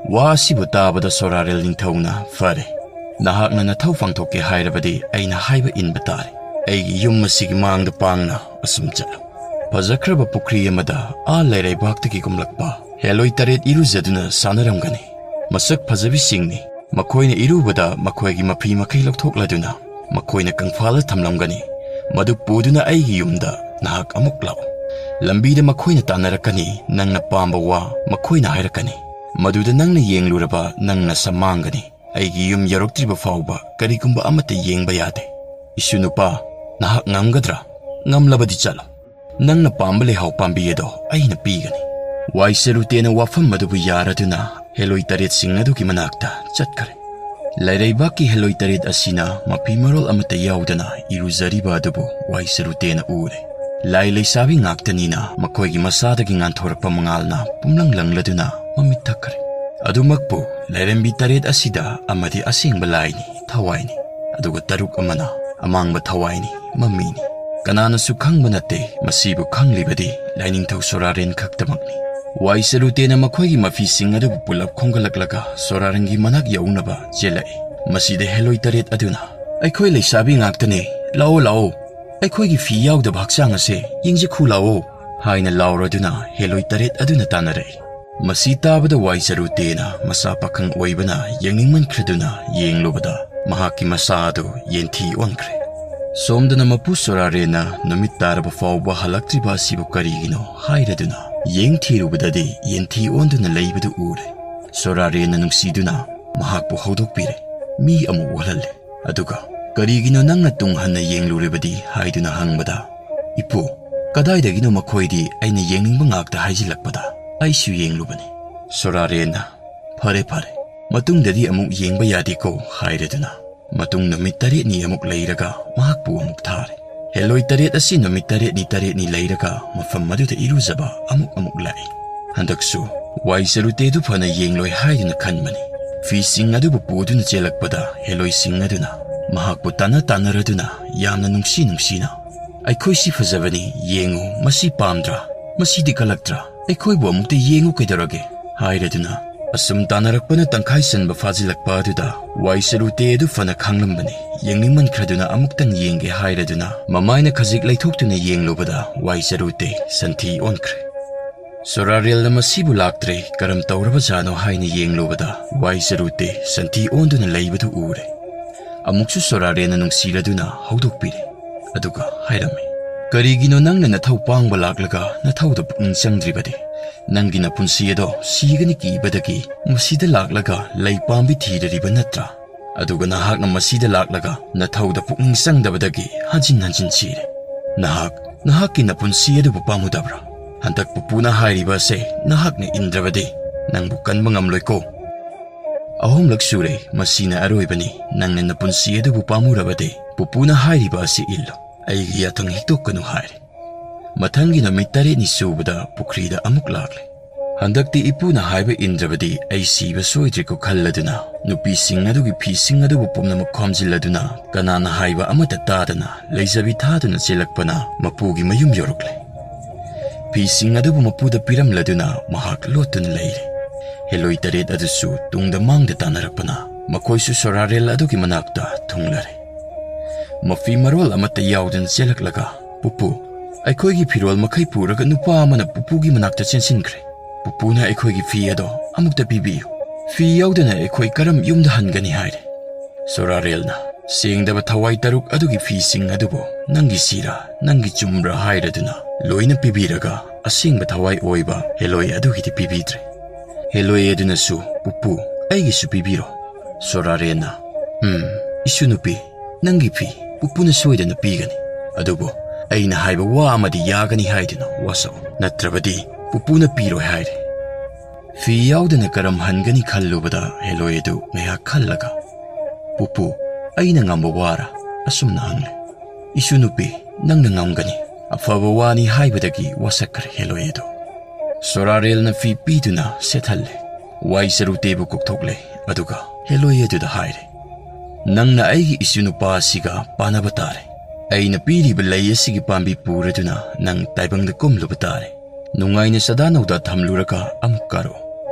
ꯋꯥ ꯑꯁꯤꯕꯨ ꯇꯥꯕꯗ ꯁꯣꯔꯥꯔꯦꯜ ꯅꯤꯡꯊꯧꯅ, "ꯐꯔꯦ, ꯅꯍꯥꯛꯅ ꯅꯊꯧ ꯄꯥꯡꯊꯣꯛꯀꯦ ꯍꯥꯏꯔꯕꯗꯤ ꯑꯩꯅ ꯍꯥꯏꯕ ꯏꯟꯕ ꯇꯥꯔꯦ꯫ ꯑꯩꯒꯤ ꯌꯨꯝ ꯑꯁꯤꯒꯤ ꯃꯥꯡꯗ ꯄꯥꯡꯅ ꯑꯁꯨꯝ ꯆꯠꯂꯨ꯫ ꯐꯖꯈ꯭ꯔꯕ ꯄꯨꯈ꯭ꯔꯤ ꯑꯃꯗ ꯑꯥ ꯂꯩꯔꯩꯕꯥꯛꯇꯒꯤ ꯀꯨꯝꯂꯛꯄ ꯍꯦꯂꯣꯏ ꯇꯔꯦꯠ ꯏꯔꯨꯖꯗꯨꯅ ꯁꯥꯟꯅꯔꯝꯒꯅꯤ꯫ ꯃꯁꯛ ꯐꯖꯕꯤꯁꯤꯡꯅꯤ꯫ ꯃꯈꯣꯏꯅ ꯏꯔꯨꯕꯗ ꯃꯈꯣꯏꯒꯤ ꯃꯐꯤ ꯃꯈꯩ ꯂꯧꯊꯣꯛꯂꯗꯨꯅ ꯃꯈꯣꯏꯅ ꯀꯪꯐꯥꯜꯗ ꯊꯝꯂꯝꯒꯅꯤ꯫ ꯃꯗꯨ ꯄꯨꯗꯨꯅ ꯑꯩꯒꯤ ꯌꯨꯝꯗ ꯅꯍꯥꯛ ꯑꯃꯨꯛ ꯂꯥꯛꯎ꯫ ꯂꯝꯕꯤꯗ ꯃꯈꯣꯏꯅ ꯇꯥꯟꯅꯔꯛꯀꯅꯤ, ꯅꯪꯅ ꯄꯥꯝꯕ ꯋꯥ ꯃꯈꯣꯏꯅ ꯍꯥꯏꯔꯛꯀꯅꯤ꯫ ꯃꯗꯨꯗ ꯅꯪꯅ ꯌꯦꯡꯂꯨꯔꯕ ꯅꯪ ꯅꯁꯝ ꯃꯥꯡꯒꯅꯤ꯫ ꯑꯩꯒꯤ ꯌꯨꯝ ꯌꯧꯔꯛꯇ꯭ꯔꯤꯕ ꯐꯥꯎꯕ ꯀꯔꯤꯒꯨꯝꯕ ꯑꯃꯠꯇ ꯌꯦꯡꯕ ꯌꯥꯗꯦ꯫ ꯏꯁꯨ ꯅꯨꯄꯥ, ꯅꯍꯥꯛ ꯉꯝꯒꯗ꯭ꯔꯥ? ꯉꯝꯂꯕꯗꯤ ꯆꯠꯂꯣ꯫ ꯅꯪꯅ ꯄꯥꯝꯕ ꯂꯩꯍꯥꯎ ꯄꯥꯝꯕꯤ ꯑꯗꯣ ꯑꯩꯅ ꯄꯤꯒꯅꯤ꯫" ꯋꯥꯏ ꯁꯔꯨꯇꯦꯅ ꯋꯥꯐꯝ ꯑꯗꯨꯕꯨ ꯌꯥꯔꯗꯨꯅ ꯍꯦꯂꯣꯏ ꯇꯔꯦꯠꯁꯤꯡ ꯑꯗꯨꯒꯤ ꯃꯅꯥꯛꯇ ꯆꯠꯈ꯭ꯔꯦ꯫ ꯂꯩꯔꯩꯕꯥꯛꯀꯤ ꯍꯦꯂꯣꯏ ꯇꯔꯦꯠ ꯑꯁꯤꯅ ꯃꯐꯤ ꯃꯔꯣꯜ ꯑꯃꯠꯇ ꯌꯥꯎꯗꯅ ꯏꯔꯨꯖꯔꯤꯕ ꯑꯗꯨꯕꯨ ꯋꯥꯏ ꯁꯔꯨꯇꯦꯅ ꯎꯔꯦ꯫ ꯂꯥꯏ ꯂꯩꯁꯥꯕꯤ ꯉꯥꯛꯇꯅꯤꯅ ꯃꯈꯣꯏꯒꯤ ꯃꯁꯥꯗꯒꯤ ꯉꯥꯟꯊꯣꯔꯛꯄ ꯃꯉꯥꯜꯅ ꯄꯨꯝꯂꯪ ꯂꯪꯂꯗꯨꯅ ꯃꯃꯤꯠ ꯊꯛꯈ꯭ꯔꯦ꯫ ꯑꯗꯨꯃꯛꯄꯨ ꯂꯥꯏꯔꯦꯝꯕꯤ ꯇꯔꯦꯠ ꯑꯁꯤꯗ ꯑꯃꯗꯤ ꯑꯁꯦꯡꯕ ꯂꯥꯏꯅꯤ, ꯊꯋꯥꯏꯅꯤ, ꯑꯗꯨꯒ ꯇꯔꯨꯛ ꯑꯃꯅ ꯑꯃꯥꯡꯕ ꯊꯋꯥꯏꯅꯤ, ꯃꯃꯤꯅꯤ꯫ ꯀꯅꯥꯅꯁꯨ ꯈꯪꯕ ꯅꯠꯇꯦ꯫ ꯃꯁꯤꯕꯨ ꯈꯪꯂꯤꯕꯗꯤ ꯂꯥꯏꯅꯤꯡꯊꯧ ꯁꯣꯔꯥꯔꯦꯟ ꯈꯛꯇꯃꯛꯅꯤ꯫ ꯋꯥꯏ ꯁꯔꯨꯇꯦꯅ ꯃꯈꯣꯏꯒꯤ ꯃꯐꯤꯁꯤꯡ ꯑꯗꯨꯕꯨ ꯄꯨꯂꯞ ꯈꯣꯝꯒꯠꯂꯛꯂꯒ ꯁꯣꯔꯥꯔꯦꯟꯒꯤ ꯃꯅꯥꯛ ꯌꯧꯅꯕ ꯆꯦꯜꯂꯛꯏ꯫ ꯃꯁꯤꯗ ꯍꯦꯂꯣꯏ ꯇꯔꯦꯠ ꯑꯗꯨꯅ, "ꯑꯩꯈꯣꯏ ꯂꯩꯁꯥꯕꯤ ꯉꯥꯛꯇꯅꯦ, ꯂꯥꯛꯑꯣ, ꯂꯥꯛꯑꯣ, ꯑꯩꯈꯣꯏꯒꯤ ꯐꯤ ꯌꯥꯎꯗꯕ ꯍꯛꯆꯥꯡ ꯑꯁꯦ ꯌꯦꯡꯖꯈꯨ ꯂꯥꯛꯑꯣ" ꯍꯥꯏꯅ ꯂꯥꯎꯔꯗꯨꯅ ꯍꯦꯂꯣꯏ ꯇꯔꯦꯠ ꯑꯗꯨꯅ ꯇꯥꯟꯅꯔꯛꯏ꯫ ꯃꯁꯤ ꯇꯥꯕꯗ ꯋꯥꯏ ꯁꯔꯨꯇꯦꯅ ꯃꯆꯥ ꯄꯥꯈꯪ ꯑꯣꯏꯕꯅ ꯌꯦꯡꯅꯤꯡꯃꯟꯈ꯭ꯔꯗꯨꯅ ꯌꯦꯡꯂꯨꯕꯗ ꯃꯍꯥꯛꯀꯤ ꯃꯆꯥ ꯑꯗꯨ ꯌꯦꯟꯊꯤ ꯑꯣꯟꯈ꯭ꯔꯦ꯫ ꯁꯣꯝꯗꯅ ꯃꯄꯨ ꯁꯣꯔꯥꯔꯦꯟꯅ ꯅꯨꯃꯤꯠ ꯇꯥꯔꯕ ꯐꯥꯎꯕ ꯍꯜꯂꯛꯇ꯭ꯔꯤꯕ ꯑꯁꯤꯕꯨ ꯀꯔꯤꯒꯤꯅꯣ ꯍꯥꯏꯔꯗꯨꯅ ꯌꯦꯡ ꯊꯤꯔꯨꯕꯗꯗꯤ ꯌꯦꯟꯊꯤ ꯑꯣꯟꯗꯨꯅ ꯂꯩꯕꯗꯨ ꯎꯔꯦ꯫ ꯁꯣꯔꯥꯔꯦꯟꯅ ꯅꯨꯡꯁꯤꯗꯨꯅ ꯃꯍꯥꯛꯄꯨ ꯍꯧꯗꯣꯛꯄꯤꯔꯦ꯫ ꯃꯤ ꯑꯃꯨꯛ ꯑꯣꯜꯍꯜꯂꯦ꯫ ꯑꯗꯨꯒ "ꯀꯔꯤꯒꯤꯅꯣ ꯅꯪꯅ ꯇꯨꯡ ꯍꯟꯅ ꯌꯦꯡꯂꯨꯔꯤꯕꯗꯤ?" ꯍꯥꯏꯗꯨꯅ ꯍꯪꯕꯗ, "ꯏꯄꯨ, ꯀꯗꯥꯏꯗꯒꯤꯅꯣ ꯃꯈꯣꯏꯗꯤ ꯑꯩꯅ ꯌꯦꯡꯅꯤꯡꯕ ꯉꯥꯛꯇ ꯍꯥꯏꯖꯤꯜꯂꯛꯄꯗ ꯑꯩꯁꯨ ꯌꯦꯡꯂꯨꯕꯅꯤ꯫" ꯁꯣꯔꯥꯔꯦꯟꯅ, "ꯐꯔꯦ, ꯐꯔꯦ, ꯃꯇꯨꯡꯗꯗꯤ ꯑꯃꯨꯛ ꯌꯦꯡꯕ ꯌꯥꯗꯦꯀꯣ" ꯍꯥꯏꯔꯗꯨꯅ ꯃꯇꯨꯡ ꯅꯨꯃꯤꯠ ꯇꯔꯦꯠꯅꯤ ꯑꯃꯨꯛ ꯂꯩꯔꯒ ꯃꯍꯥꯛꯄꯨ ꯑꯃꯨꯛ ꯊꯥꯔꯦ꯫ ꯍꯦꯂꯣꯏ ꯇꯔꯦꯠ ꯑꯁꯤ ꯅꯨꯃꯤꯠ ꯇꯔꯦꯠꯅꯤ ꯇꯔꯦꯠꯅꯤ ꯂꯩꯔꯒ ꯃꯐꯝ ꯑꯗꯨꯗ ꯏꯔꯨꯖꯕ ꯑꯃꯨꯛ ꯑꯃꯨꯛ ꯂꯥꯛꯏ꯫ ꯍꯟꯗꯛꯁꯨ ꯋꯥꯏ ꯁꯔꯨꯇꯦꯗꯨ ꯐꯅ ꯌꯦꯡꯂꯣꯏ ꯍꯥꯏꯗꯨꯅ ꯈꯟꯕꯅꯤ꯫ ꯐꯤꯁꯤꯡ ꯑꯗꯨꯕꯨ ꯄꯨꯗꯨꯅ ꯆꯦꯜꯂꯛꯄꯗ ꯍꯦꯂꯣꯏꯁꯤꯡ ꯑꯗꯨꯅ ꯃꯍꯥꯛꯄꯨ ꯇꯥꯟꯅ ꯇꯥꯟꯅꯔꯗꯨꯅ ꯌꯥꯝꯅ ꯅꯨꯡꯁꯤ ꯅꯨꯡꯁꯤꯅ, "ꯑꯩꯈꯣꯏꯁꯤ ꯐꯖꯕꯅꯤ, ꯌꯦꯡꯉꯨ, ꯃꯁꯤ ꯄꯥꯝꯗ꯭ꯔꯥ? ꯃꯁꯤꯗꯤ ꯀꯜꯂꯛꯇ꯭ꯔꯥ? ꯑꯩꯈꯣꯏꯕꯨ ꯑꯃꯨꯛꯇ ꯌꯦꯡꯉꯨ ꯀꯩꯗꯧꯔꯒꯦ?" ꯍꯥꯏꯔꯗꯨꯅ ꯑꯁꯨꯝ ꯇꯥꯟꯅꯔꯛꯄꯅ ꯇꯪꯈꯥꯏ ꯆꯟꯕ ꯐꯥꯖꯤꯜꯂꯛꯄ ꯑꯗꯨꯗ ꯋꯥꯏ ꯆꯔꯨꯇꯦ ꯑꯗꯨ ꯐꯅ ꯈꯥꯡꯂꯝꯕꯅꯤ꯫ ꯌꯦꯡꯅꯤꯡꯃꯟꯈ꯭ꯔꯗꯨꯅ ꯑꯃꯨꯛꯇꯪ ꯌꯦꯡꯒꯦ ꯍꯥꯏꯔꯗꯨꯅ ꯃꯃꯥꯏꯅ ꯈꯖꯤꯛ ꯂꯩꯊꯣꯛꯇꯨꯅ ꯌꯦꯡꯂꯨꯕꯗ ꯋꯥꯏ ꯆꯔꯨꯇꯦ ꯁꯟꯊꯤ ꯑꯣꯟꯈ꯭ꯔꯦ꯫ ꯁꯣꯔꯥꯔꯦꯜꯅ ꯃꯁꯤꯕꯨ ꯂꯥꯛꯇ꯭ꯔꯦ, ꯀꯔꯝ ꯇꯧꯔꯕꯖꯥꯠꯅꯣ ꯍꯥꯏꯅ ꯌꯦꯡꯂꯨꯕꯗ ꯋꯥꯏ ꯆꯔꯨꯇꯦ ꯁꯟꯊꯤ ꯑꯣꯟꯗꯨꯅ ꯂꯩꯕꯗꯨ ꯎꯔꯦ꯫ ꯑꯃꯨꯛꯁꯨ ꯁꯣꯔꯥꯔꯦꯜꯅ ꯅꯨꯡꯁꯤꯔꯗꯨꯅ ꯍꯧꯗꯣꯛꯄꯤꯔꯦ꯫ ꯑꯗꯨꯒ ꯍꯥꯏꯔꯝꯃꯤ, "ꯀꯔꯤꯒꯤꯅꯣ ꯅꯪꯅ ꯅꯊꯧ ꯄꯥꯡꯕ ꯂꯥꯛꯂꯒ ꯅꯊꯧꯗ ꯄꯨꯛꯅꯤꯡ ꯆꯪꯗ꯭ꯔꯤꯕꯗꯤ? ꯅꯪꯒꯤ ꯅꯄꯨꯟꯁꯤ ꯑꯗꯣ ꯁꯤꯒꯅꯤ ꯀꯤꯕꯗꯒꯤ ꯃꯁꯤꯗ ꯂꯥꯛꯂꯒ ꯂꯩ ꯄꯥꯝꯕꯤ ꯊꯤꯔꯔꯤꯕ ꯅꯠꯇ꯭ꯔꯥ? ꯑꯗꯨꯒ ꯅꯍꯥꯛꯅ ꯃꯁꯤꯗ ꯂꯥꯛꯂꯒ ꯅꯊꯧꯗ ꯄꯨꯛꯅꯤꯡ ꯆꯪꯗꯕꯗꯒꯤ ꯍꯟꯖꯤꯟ ꯍꯟꯖꯤꯟ ꯁꯤꯔꯦ꯫ ꯅꯍꯥꯛ, ꯅꯍꯥꯛꯀꯤ ꯅꯄꯨꯟꯁꯤ ꯑꯗꯨꯕꯨ ꯄꯥꯝꯃꯨꯗꯕ꯭ꯔꯥ? ꯍꯟꯗꯛ ꯄꯨꯄꯨꯅ ꯍꯥꯏꯔꯤꯕ ꯑꯁꯦ ꯅꯍꯥꯛꯅ ꯏꯟꯗ꯭ꯔꯕꯗꯤ ꯅꯪꯕꯨ ꯀꯟꯕ ꯉꯝꯂꯣꯏꯀꯣ꯫ ꯑꯍꯨꯝꯂꯛ ꯁꯨꯔꯦ, ꯃꯁꯤꯅ ꯑꯔꯣꯏꯕꯅꯤ꯫ ꯅꯪꯅ ꯅꯄꯨꯟꯁꯤ ꯑꯗꯨꯕꯨ ꯄꯥꯝꯃꯨꯔꯕꯗꯤ ꯄꯨꯄꯨꯅ ꯍꯥꯏꯔꯤꯕ ꯑꯁꯤ ꯏꯜꯂꯨ꯫ ꯑꯩꯒꯤ ꯌꯥꯊꯪ ꯍꯤꯛꯇꯣꯛꯀꯅꯨ" ꯍꯥꯏꯔꯦ꯫ ꯃꯊꯪꯒꯤ ꯅꯨꯃꯤꯠ ꯇꯔꯦꯠꯅꯤ ꯁꯨꯕꯗ ꯄꯨꯈ꯭ꯔꯤꯗ ꯑꯃꯨꯛ ꯂꯥꯛꯂꯦ꯫ ꯍꯟꯗꯛꯇꯤ ꯏꯄꯨꯅ ꯍꯥꯏꯕ ꯏꯟꯗ꯭ꯔꯕꯗꯤ ꯑꯩ ꯁꯤꯕ ꯁꯣꯏꯗ꯭ꯔꯦꯀꯣ ꯈꯜꯂꯗꯨꯅ ꯅꯨꯄꯤꯁꯤꯡ ꯑꯗꯨꯒꯤ ꯐꯤꯁꯤꯡ ꯑꯗꯨꯕꯨ ꯄꯨꯝꯅꯃꯛ ꯈꯣꯝꯖꯤꯜꯂꯗꯨꯅ ꯀꯅꯥꯅ ꯍꯥꯏꯕ ꯑꯃꯠꯇ ꯇꯥꯗꯅ ꯂꯩꯖꯕꯤ ꯊꯥꯗꯨꯅ ꯆꯦꯜꯂꯛꯄꯅ ꯃꯄꯨꯒꯤ ꯃꯌꯨꯝ ꯌꯧꯔꯛꯂꯦ꯫ ꯐꯤꯁꯤꯡ ꯑꯗꯨꯕꯨ ꯃꯄꯨꯗ ꯄꯤꯔꯝꯂꯗꯨꯅ ꯃꯍꯥꯛ ꯂꯣꯠꯇꯨꯅ ꯂꯩꯔꯦ꯫ ꯍꯦꯂꯣꯏ ꯇꯔꯦꯠ ꯑꯗꯨꯁꯨ ꯇꯨꯡꯗ ꯃꯥꯡꯗ ꯇꯥꯟꯅꯔꯛꯄꯅ ꯃꯈꯣꯏꯁꯨ ꯁꯣꯔꯥꯔꯦꯜ ꯑꯗꯨꯒꯤ ꯃꯅꯥꯛꯇ ꯊꯨꯡꯂꯔꯦ꯫ ꯃꯐꯤ ꯃꯔꯣꯜ ꯑꯃꯠꯇ ꯌꯥꯎꯗꯅ ꯆꯦꯜꯂꯛꯂꯒ, "ꯄꯨꯄꯨ, ꯑꯩꯈꯣꯏꯒꯤ ꯐꯤꯔꯣꯜ ꯃꯈꯩ ꯄꯨꯔꯒ ꯅꯨꯄꯥ ꯑꯃꯅ ꯄꯨꯄꯨꯒꯤ ꯃꯅꯥꯛꯇ ꯆꯦꯟꯁꯤꯟꯈ꯭ꯔꯦ꯫ ꯄꯨꯄꯨꯅ ꯑꯩꯈꯣꯏꯒꯤ ꯐꯤ ꯑꯗꯣ ꯑꯃꯨꯛꯇ ꯄꯤꯕꯤꯌꯨ꯫ ꯐꯤ ꯌꯥꯎꯗꯅ ꯑꯩꯈꯣꯏ ꯀꯔꯝ ꯌꯨꯝꯗ ꯍꯟꯒꯅꯤ?" ꯍꯥꯏꯔꯦ꯫ ꯁꯣꯔꯥꯔꯦꯜꯅ, "ꯁꯦꯡꯗꯕ ꯊꯋꯥꯏ ꯇꯔꯨꯛ ꯑꯗꯨꯒꯤ ꯐꯤꯁꯤꯡ ꯑꯗꯨꯕꯨ ꯅꯪꯒꯤ ꯁꯤꯔꯥ, ꯅꯪꯒꯤ ꯆꯨꯝꯕ꯭ꯔꯥ ꯍꯥꯏꯔꯗꯨꯅ ꯂꯣꯏꯅ ꯄꯤꯕꯤꯔꯒ ꯑꯁꯦꯡꯕ ꯊꯋꯥꯏ ꯑꯣꯏꯕ ꯍꯦꯂꯣꯏ ꯑꯗꯨꯒꯤꯗꯤ ꯄꯤꯕꯤꯗ꯭ꯔꯦ꯫" ꯍꯦꯂꯣꯏ ꯑꯗꯨꯅꯁꯨ, "ꯄꯨꯄꯨ, ꯑꯩꯒꯤꯁꯨ ꯄꯤꯕꯤꯔꯣ꯫" ꯁꯣꯔꯥꯔꯦꯜꯅ, "ꯎꯝ, ꯏꯁꯨ ꯅꯨꯄꯤ, ꯅꯪꯒꯤ ꯐꯤ ꯄꯨꯄꯨꯅ ꯁꯣꯏꯗꯅ ꯄꯤꯒꯅꯤ꯫ ꯑꯗꯨꯕꯨ ꯑꯩꯅ ꯍꯥꯏꯕ ꯋꯥ ꯑꯃꯗꯤ ꯌꯥꯒꯅꯤ ꯍꯥꯏꯗꯨꯅ ꯋꯥꯁꯛꯎ, ꯅꯠꯇ꯭ꯔꯕꯗꯤ ꯄꯨꯄꯨꯅ ꯄꯤꯔꯣꯏ" ꯍꯥꯏꯔꯦ꯫ ꯐꯤ ꯌꯥꯎꯗꯅ ꯀꯔꯝ ꯍꯟꯒꯅꯤ ꯈꯜꯂꯨꯕꯗ ꯍꯦꯂꯣꯏ ꯑꯗꯨ ꯉꯥꯏꯍꯥꯛ ꯈꯜꯂꯒ, "ꯄꯨꯄꯨ, ꯑꯩꯅ ꯉꯝꯕ ꯋꯥꯔꯥ?" ꯑꯁꯨꯝꯅ ꯍꯪꯂꯦ꯫ "ꯏꯁꯨ ꯅꯨꯄꯤ, ꯅꯪꯅ ꯉꯝꯒꯅꯤ꯫ ꯑꯐꯕ ꯋꯥꯅꯤ" ꯍꯥꯏꯕꯗꯒꯤ ꯋꯥꯁꯛꯈ꯭ꯔꯦ ꯍꯦꯂꯣꯏ ꯑꯗꯨ꯫ ꯁꯣꯔꯥꯔꯦꯜꯅ ꯐꯤ ꯄꯤꯗꯨꯅ ꯁꯦꯠꯍꯜꯂꯦ꯫ ꯋꯥꯏ ꯆꯔꯨꯇꯦꯕꯨ ꯀꯧꯊꯣꯛꯂꯦ꯫ ꯑꯗꯨꯒ ꯍꯦꯂꯣꯏ ꯑꯗꯨꯗ ꯍꯥꯏꯔꯦ, "ꯅꯪꯅ ꯑꯩꯒꯤ ꯏꯁꯨ ꯅꯨꯄꯥ ꯑꯁꯤꯒ ꯄꯥꯟꯅꯕ ꯇꯥꯔꯦ꯫ ꯑꯩꯅ ꯄꯤꯔꯤꯕ ꯂꯩ ꯑꯁꯤꯒꯤ ꯄꯥꯝꯕꯤ ꯄꯨꯔꯗꯨꯅ ꯅꯪ ꯇꯥꯏꯕꯪꯗ ꯀꯨꯝꯂꯨꯕ ꯇꯥꯔꯦ꯫ ꯅꯨꯡꯉꯥꯏꯅ ꯆꯗꯥ ꯅꯧꯗꯥ ꯊꯝꯂꯨꯔꯒ ꯑꯃꯨꯛ ꯀꯥꯔꯛꯎ꯫